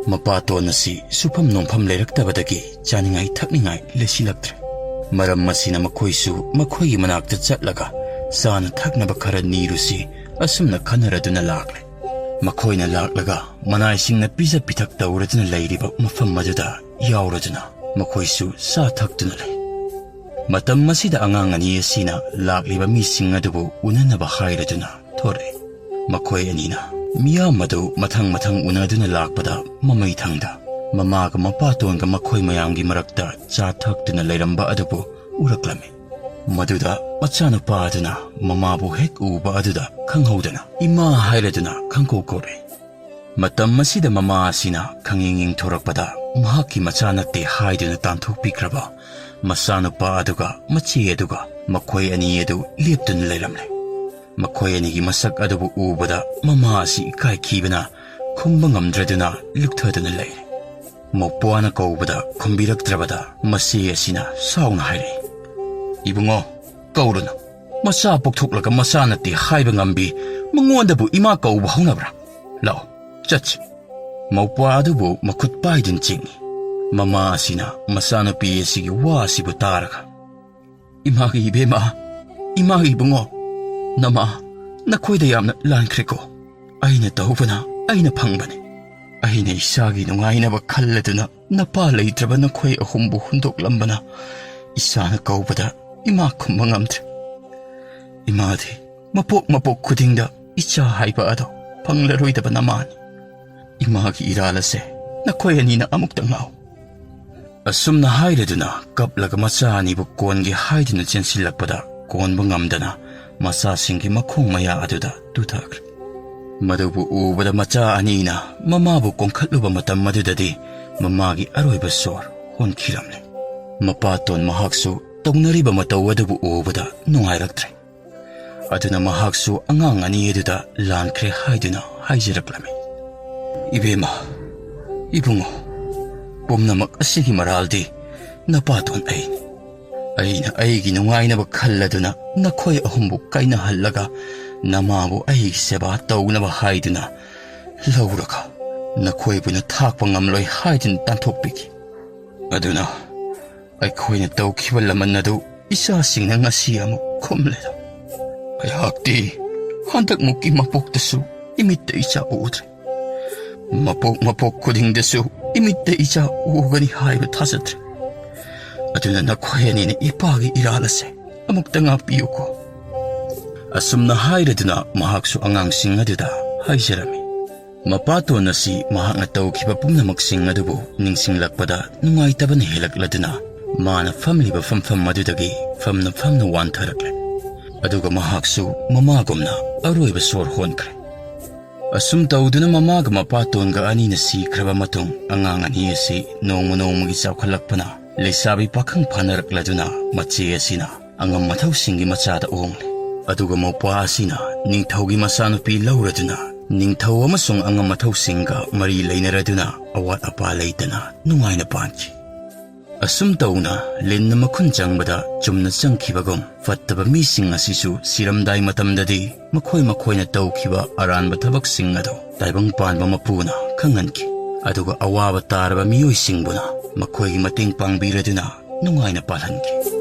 ꯃꯄꯥꯇꯣꯟ ꯑꯁꯤ ꯁꯨꯐꯝ ꯅꯣꯝꯐꯝ ꯂꯩꯔꯛꯇꯕꯗꯒꯤ ꯆꯥꯅꯤꯡꯉꯥꯏ ꯊꯛꯅꯤꯡꯉꯥꯏ ꯂꯩꯁꯤꯜꯂꯛꯇ꯭ꯔꯦ꯫ ꯃꯔꯝ ꯑꯁꯤꯅ ꯃꯈꯣꯏꯁꯨ ꯃꯈꯣꯏꯒꯤ ꯃꯅꯥꯛꯇ ꯆꯠꯂꯒ ꯆꯥꯅ ꯊꯛꯅꯕ ꯈꯔ ꯅꯤꯔꯨꯁꯤ ꯑꯁꯨꯝꯅ ꯈꯟꯅꯔꯗꯨꯅ ꯂꯥꯛꯂꯦ꯫ ꯃꯈꯣꯏꯅ ꯂꯥꯛꯂꯒ ꯃꯅꯥꯏꯁꯤꯡꯅ ꯄꯤꯖ ꯄꯤꯊꯛ ꯇꯧꯔꯗꯨꯅ ꯂꯩꯔꯤꯕ ꯃꯐꯝ ꯑꯗꯨꯗ ꯌꯥꯎꯔꯗꯨꯅ ꯃꯈꯣꯏꯁꯨ ꯆꯥ ꯊꯛꯇꯨꯅ ꯂꯩ꯫ ꯃꯇꯝ ꯑꯁꯤꯗ ꯑꯉꯥꯡ ꯑꯅꯤ ꯑꯁꯤꯅ ꯂꯥꯛꯂꯤꯕ ꯃꯤꯁꯤꯡ ꯑꯗꯨꯕꯨ ꯎꯅꯅꯕ ꯍꯥꯏꯔꯗꯨꯅ ꯊꯣꯔꯛꯏ꯫ ꯃꯈꯣꯏ ꯑꯅꯤꯅ ꯃꯤꯌꯥꯝ ꯑꯗꯨ ꯃꯊꯪ ꯃꯊꯪ ꯎꯅꯗꯨꯅ ꯂꯥꯛꯄꯗ ꯃꯃꯩ ꯊꯪꯗ ꯃꯃꯥꯒ ꯃꯄꯥꯇꯣꯟꯒ ꯃꯈꯣꯏ ꯃꯌꯥꯝꯒꯤ ꯃꯔꯛꯇ ꯆꯥ ꯊꯛꯇꯨꯅ ꯂꯩꯔꯝꯕ ꯑꯗꯨꯕꯨ ꯎꯔꯛꯂꯝꯃꯤ꯫ ꯃꯗꯨꯗ ꯃꯆꯥꯅꯨꯄꯥ ꯑꯗꯨꯅ ꯃꯃꯥꯕꯨ ꯍꯦꯛ ꯎꯕ ꯑꯗꯨꯗ ꯈꯪꯍꯧꯗꯅ "ꯏꯃꯥ" ꯍꯥꯏꯔꯗꯨꯅ ꯈꯪꯀꯧ ꯀꯧꯔꯛꯏ꯫ ꯃꯇꯝ ꯑꯁꯤꯗ ꯃꯃꯥ ꯑꯁꯤꯅ ꯈꯪꯌꯦꯡ ꯌꯦꯡꯊꯣꯔꯛꯄꯗ ꯃꯍꯥꯛꯀꯤ ꯃꯆꯥ ꯅꯠꯇꯦ ꯍꯥꯏꯗꯨꯅ ꯇꯥꯟꯊꯣꯛꯄꯤꯈ꯭ꯔꯕ ꯃꯆꯥꯅꯨꯄꯥ ꯑꯗꯨꯒ ꯃꯆꯦ ꯑꯗꯨꯒ ꯃꯈꯣꯏ ꯑꯅꯤ ꯑꯗꯨ ꯂꯦꯞꯇꯨꯅ ꯂꯩꯔꯝꯂꯦ꯫ ꯃꯈꯣꯏ ꯑꯅꯤꯒꯤ ꯃꯁꯛ ꯑꯗꯨꯕꯨ ꯎꯕꯗ ꯃꯃꯥ ꯑꯁꯤ ꯏꯀꯥꯏꯈꯤꯕꯅ ꯈꯨꯝꯕ ꯉꯝꯗ꯭ꯔꯗꯨꯅ ꯂꯨꯞꯊꯗꯨꯅ ꯂꯩꯔꯦ꯫ ꯃꯧꯄ꯭ꯋꯥꯅ ꯀꯧꯕꯗ ꯈꯨꯝꯕꯤꯔꯛꯇ꯭ꯔꯕꯗ ꯃꯆꯦ ꯑꯁꯤꯅ ꯁꯥꯎꯅ ꯍꯥꯏꯔꯛꯏ, "ꯏꯕꯨꯡꯉꯣ, ꯀꯧꯔꯨꯅꯨ꯫ ꯃꯆꯥ ꯄꯣꯛꯊꯣꯛꯂꯒ ꯃꯆꯥ ꯅꯠꯇꯦ ꯍꯥꯏꯕ ꯉꯝꯕꯤ ꯃꯉꯣꯟꯗꯕꯨ ꯏꯃꯥ ꯀꯧꯕ ꯍꯧꯅꯕ꯭ꯔꯥ? ꯂꯥꯛꯑꯣ, ꯆꯠꯁꯤ꯫" ꯃꯧꯄ꯭ꯋꯥ ꯑꯗꯨꯕꯨ ꯃꯈꯨꯠ ꯄꯥꯏꯗꯨꯅ ꯆꯤꯡꯏ꯫ ꯃꯃꯥ ꯑꯁꯤꯅ ꯃꯆꯥꯅꯨꯄꯤ ꯑꯁꯤꯒꯤ ꯋꯥ ꯑꯁꯤꯕꯨ ꯇꯥꯔꯒ, "ꯏꯃꯥꯒꯤ ꯏꯕꯦꯝꯃ, ꯏꯃꯥꯒꯤ ꯏꯕꯨꯡꯉꯣ, ꯅꯃꯥ, ꯅꯈꯣꯏꯗ ꯌꯥꯝꯅ ꯂꯥꯟꯈ꯭ꯔꯦꯀꯣ꯫ ꯑꯩꯅ ꯇꯧꯕꯅ ꯑꯩꯅ ꯐꯪꯕꯅꯤ꯫ ꯑꯩꯅ ꯏꯁꯥꯒꯤ ꯅꯨꯡꯉꯥꯏꯅꯕ ꯈꯜꯂꯗꯨꯅ ꯅꯄꯥ ꯂꯩꯇ꯭ꯔꯕ ꯅꯈꯣꯏ ꯑꯍꯨꯝꯕꯨ ꯍꯨꯟꯗꯣꯛꯂꯝꯕꯅ ꯏꯁꯥꯅ ꯀꯧꯕꯗ ꯏꯃꯥ ꯈꯨꯝꯕ ꯉꯝꯗ꯭ꯔꯦ꯫ ꯏꯃꯥꯗꯤ ꯃꯄꯣꯛ ꯃꯄꯣꯛ ꯈꯨꯗꯤꯡꯗ ꯏꯆꯥ ꯍꯥꯏꯕ ꯑꯗꯣ ꯐꯪꯂꯔꯣꯏꯗꯕ ꯅꯃꯥꯅꯤ꯫ ꯏꯃꯥꯒꯤ ꯏꯔꯥꯜ ꯑꯁꯦ ꯅꯈꯣꯏ ꯑꯅꯤꯅ ꯑꯃꯨꯛꯇ ꯉꯥꯎ꯫" ꯑꯁꯨꯝꯅ ꯍꯥꯏꯔꯗꯨꯅ ꯀꯞꯂꯒ ꯃꯆꯥ ꯑꯅꯤꯕꯨ ꯀꯣꯟꯒꯦ ꯍꯥꯏꯗꯨꯅ ꯆꯦꯟꯁꯤꯜꯂꯛꯄꯗ ꯀꯣꯟꯕ ꯉꯝꯗꯅ ꯃꯆꯥꯁꯤꯡꯒꯤ ꯃꯈꯣꯡ ꯃꯌꯥ ꯑꯗꯨꯗ ꯇꯨꯊꯈ꯭ꯔꯦ꯫ ꯃꯗꯨꯕꯨ ꯎꯕꯗ ꯃꯆꯥ ꯑꯅꯤꯅ ꯃꯃꯥꯕꯨ ꯀꯣꯟꯈꯠꯂꯨꯕ ꯃꯇꯝ ꯑꯗꯨꯗꯗꯤ ꯃꯃꯥꯒꯤ ꯑꯔꯣꯏꯕ ꯁꯣꯔ ꯍꯣꯟꯈꯤꯔꯝꯂꯦ꯫ ꯃꯄꯥꯇꯣꯟ ꯃꯍꯥꯛꯁꯨ ꯇꯧꯅꯔꯤꯕ ꯃꯇꯧ ꯑꯗꯨꯕꯨ ꯎꯕꯗ ꯅꯨꯡꯉꯥꯏꯔꯛꯇ꯭ꯔꯦ꯫ ꯑꯗꯨꯅ ꯃꯍꯥꯛꯁꯨ ꯑꯉꯥꯡ ꯑꯅꯤ ꯑꯗꯨꯗ ꯂꯥꯟꯈ꯭ꯔꯦ ꯍꯥꯏꯗꯨꯅ ꯍꯥꯏꯖꯔꯛꯂꯝꯃꯤ꯫ "ꯏꯕꯦꯝꯃ, ꯏꯕꯨꯡꯉꯣ, ꯄꯨꯝꯅꯃꯛ ꯑꯁꯤꯒꯤ ꯃꯔꯥꯜꯗꯤ ꯅꯄꯥꯇꯣꯟ ꯑꯩꯅꯤ꯫ ꯑꯩꯅ ꯑꯩꯒꯤ ꯅꯨꯡꯉꯥꯏꯅꯕ ꯈꯜꯂꯗꯨꯅ ꯅꯈꯣꯏ ꯑꯍꯨꯝꯕꯨ ꯀꯥꯏꯅꯍꯜꯂꯒ ꯅꯃꯥꯕꯨ ꯑꯩꯒꯤ ꯁꯦꯕꯥ ꯇꯧꯅꯕ ꯍꯥꯏꯗꯨꯅ ꯂꯧꯔꯒ ꯅꯈꯣꯏꯕꯨꯅ ꯊꯥꯛꯄ ꯉꯝꯂꯣꯏ ꯍꯥꯏꯗꯨꯅ ꯇꯥꯟꯊꯣꯛꯄꯤꯈꯤ꯫ ꯑꯗꯨꯅ ꯑꯩꯈꯣꯏꯅ ꯇꯧꯈꯤꯕ ꯂꯃꯟ ꯑꯗꯨ ꯏꯆꯥꯁꯤꯡꯅ ꯉꯁꯤ ꯑꯃꯨꯛ ꯈꯨꯝꯂꯦꯗꯣ꯫ ꯑꯩꯍꯥꯛꯇꯤ ꯍꯟꯗꯛꯃꯨꯛꯀꯤ ꯃꯄꯣꯛꯇꯁꯨ ꯏꯃꯤꯠꯇ ꯏꯆꯥ ꯎꯗ꯭ꯔꯦ꯫ ꯃꯄꯣꯛ ꯃꯄꯣꯛ ꯈꯨꯗꯤꯡꯗꯁꯨ ꯏꯃꯤꯠꯇ ꯏꯆꯥ ꯎꯒꯅꯤ ꯍꯥꯏꯕ ꯊꯥꯖꯗ꯭ꯔꯦ꯫ ꯑꯗꯨꯅ ꯅꯈꯣꯏ ꯑꯅꯤꯅ ꯏꯄꯥꯒꯤ ꯏꯔꯥꯜ ꯑꯁꯦ ꯑꯃꯨꯛꯇ ꯉꯥꯛꯄꯤꯌꯨꯀꯣ"꯫ ꯑꯁꯨꯝꯅ ꯍꯥꯏꯔꯗꯨꯅ ꯃꯍꯥꯛꯁꯨ ꯑꯉꯥꯡꯁꯤꯡ ꯑꯗꯨꯗ ꯍꯥꯏꯖꯔꯝꯃꯤ꯫ ꯃꯄꯥꯇꯣꯟ ꯑꯁꯤ ꯃꯍꯥꯛꯅ ꯇꯧꯈꯤꯕ ꯄꯨꯝꯅꯃꯛꯁꯤꯡ ꯑꯗꯨꯕꯨ ꯅꯤꯡꯁꯤꯡꯂꯛꯄꯗ ꯅꯨꯡꯉꯥꯏꯇꯕꯅ ꯍꯦꯜꯂꯛꯂꯗꯨꯅ ꯃꯥꯅ ꯐꯝꯂꯤꯕ ꯐꯝꯐꯝ ꯑꯗꯨꯗꯒꯤ ꯐꯝꯅ ꯐꯝꯅ ꯋꯥꯟꯊꯔꯛꯂꯦ꯫ ꯑꯗꯨꯒ ꯃꯍꯥꯛꯁꯨ ꯃꯃꯥꯒꯨꯝꯅ ꯑꯔꯣꯏꯕ ꯁꯣꯔ ꯍꯣꯟꯈ꯭ꯔꯦ꯫ ꯑꯁꯨꯝ ꯇꯧꯗꯨꯅ ꯃꯃꯥꯒ ꯃꯄꯥꯇꯣꯟꯒ ꯑꯅꯤꯅ ꯁꯤꯈ꯭ꯔꯕ ꯃꯇꯨꯡ, ꯑꯉꯥꯡ ꯑꯅꯤ ꯑꯁꯤ ꯅꯣꯡꯃ ꯅꯣꯡꯃꯒꯤ ꯆꯥꯎꯈꯠꯂꯛꯄꯅ ꯂꯩꯁꯥꯕꯤ ꯄꯥꯈꯪ ꯐꯥꯅꯔꯛꯂꯗꯨꯅ ꯃꯆꯦ ꯑꯁꯤꯅ ꯑꯉꯝ ꯃꯊꯧꯁꯤꯡꯒꯤ ꯃꯆꯥꯗ ꯑꯣꯡꯂꯦ꯫ ꯑꯗꯨꯒ ꯃꯧꯄ꯭ꯋꯥ ꯑꯁꯤꯅ ꯅꯤꯡꯊꯧꯒꯤ ꯃꯆꯥꯅꯨꯄꯤ ꯂꯧꯔꯗꯨꯅ ꯅꯤꯡꯊꯧ ꯑꯃꯁꯨꯡ ꯑꯉꯝ ꯃꯊꯧꯁꯤꯡꯒ ꯃꯔꯤ ꯂꯩꯅꯔꯗꯨꯅ ꯑꯋꯥꯠ ꯑꯄꯥ ꯂꯩꯇꯅ ꯅꯨꯡꯉꯥꯏꯅ ꯄꯥꯟꯈꯤ꯫ ꯑꯁꯨꯝ ꯇꯧꯅ ꯂꯤꯟꯅ ꯃꯈꯨꯟ ꯆꯪꯕꯗ ꯆꯨꯝꯅ ꯆꯪꯈꯤꯕꯒꯨꯝ, ꯐꯠꯇꯕ ꯃꯤꯁꯤꯡ ꯑꯁꯤꯁꯨ ꯁꯤꯔꯝꯗꯥꯏ ꯃꯇꯝꯗꯗꯤ ꯃꯈꯣꯏ ꯃꯈꯣꯏꯅ ꯇꯧꯈꯤꯕ ꯑꯔꯥꯟꯕ ꯊꯕꯛꯁꯤꯡ ꯑꯗꯨ ꯇꯥꯏꯕꯪ ꯄꯥꯟꯕ ꯃꯄꯨꯅ ꯈꯪꯍꯟꯈꯤ꯫ ꯑꯗꯨꯒ ꯑꯋꯥꯕ ꯇꯥꯔꯕ ꯃꯤꯑꯣꯏꯁꯤꯡꯕꯨꯅ ꯃꯈꯣꯏꯒꯤ ꯃꯇꯦꯡ ꯄꯥꯡꯕꯤꯔꯗꯨꯅ ꯅꯨꯡꯉꯥꯏꯅ ꯄꯥꯜꯍꯟꯈꯤ꯫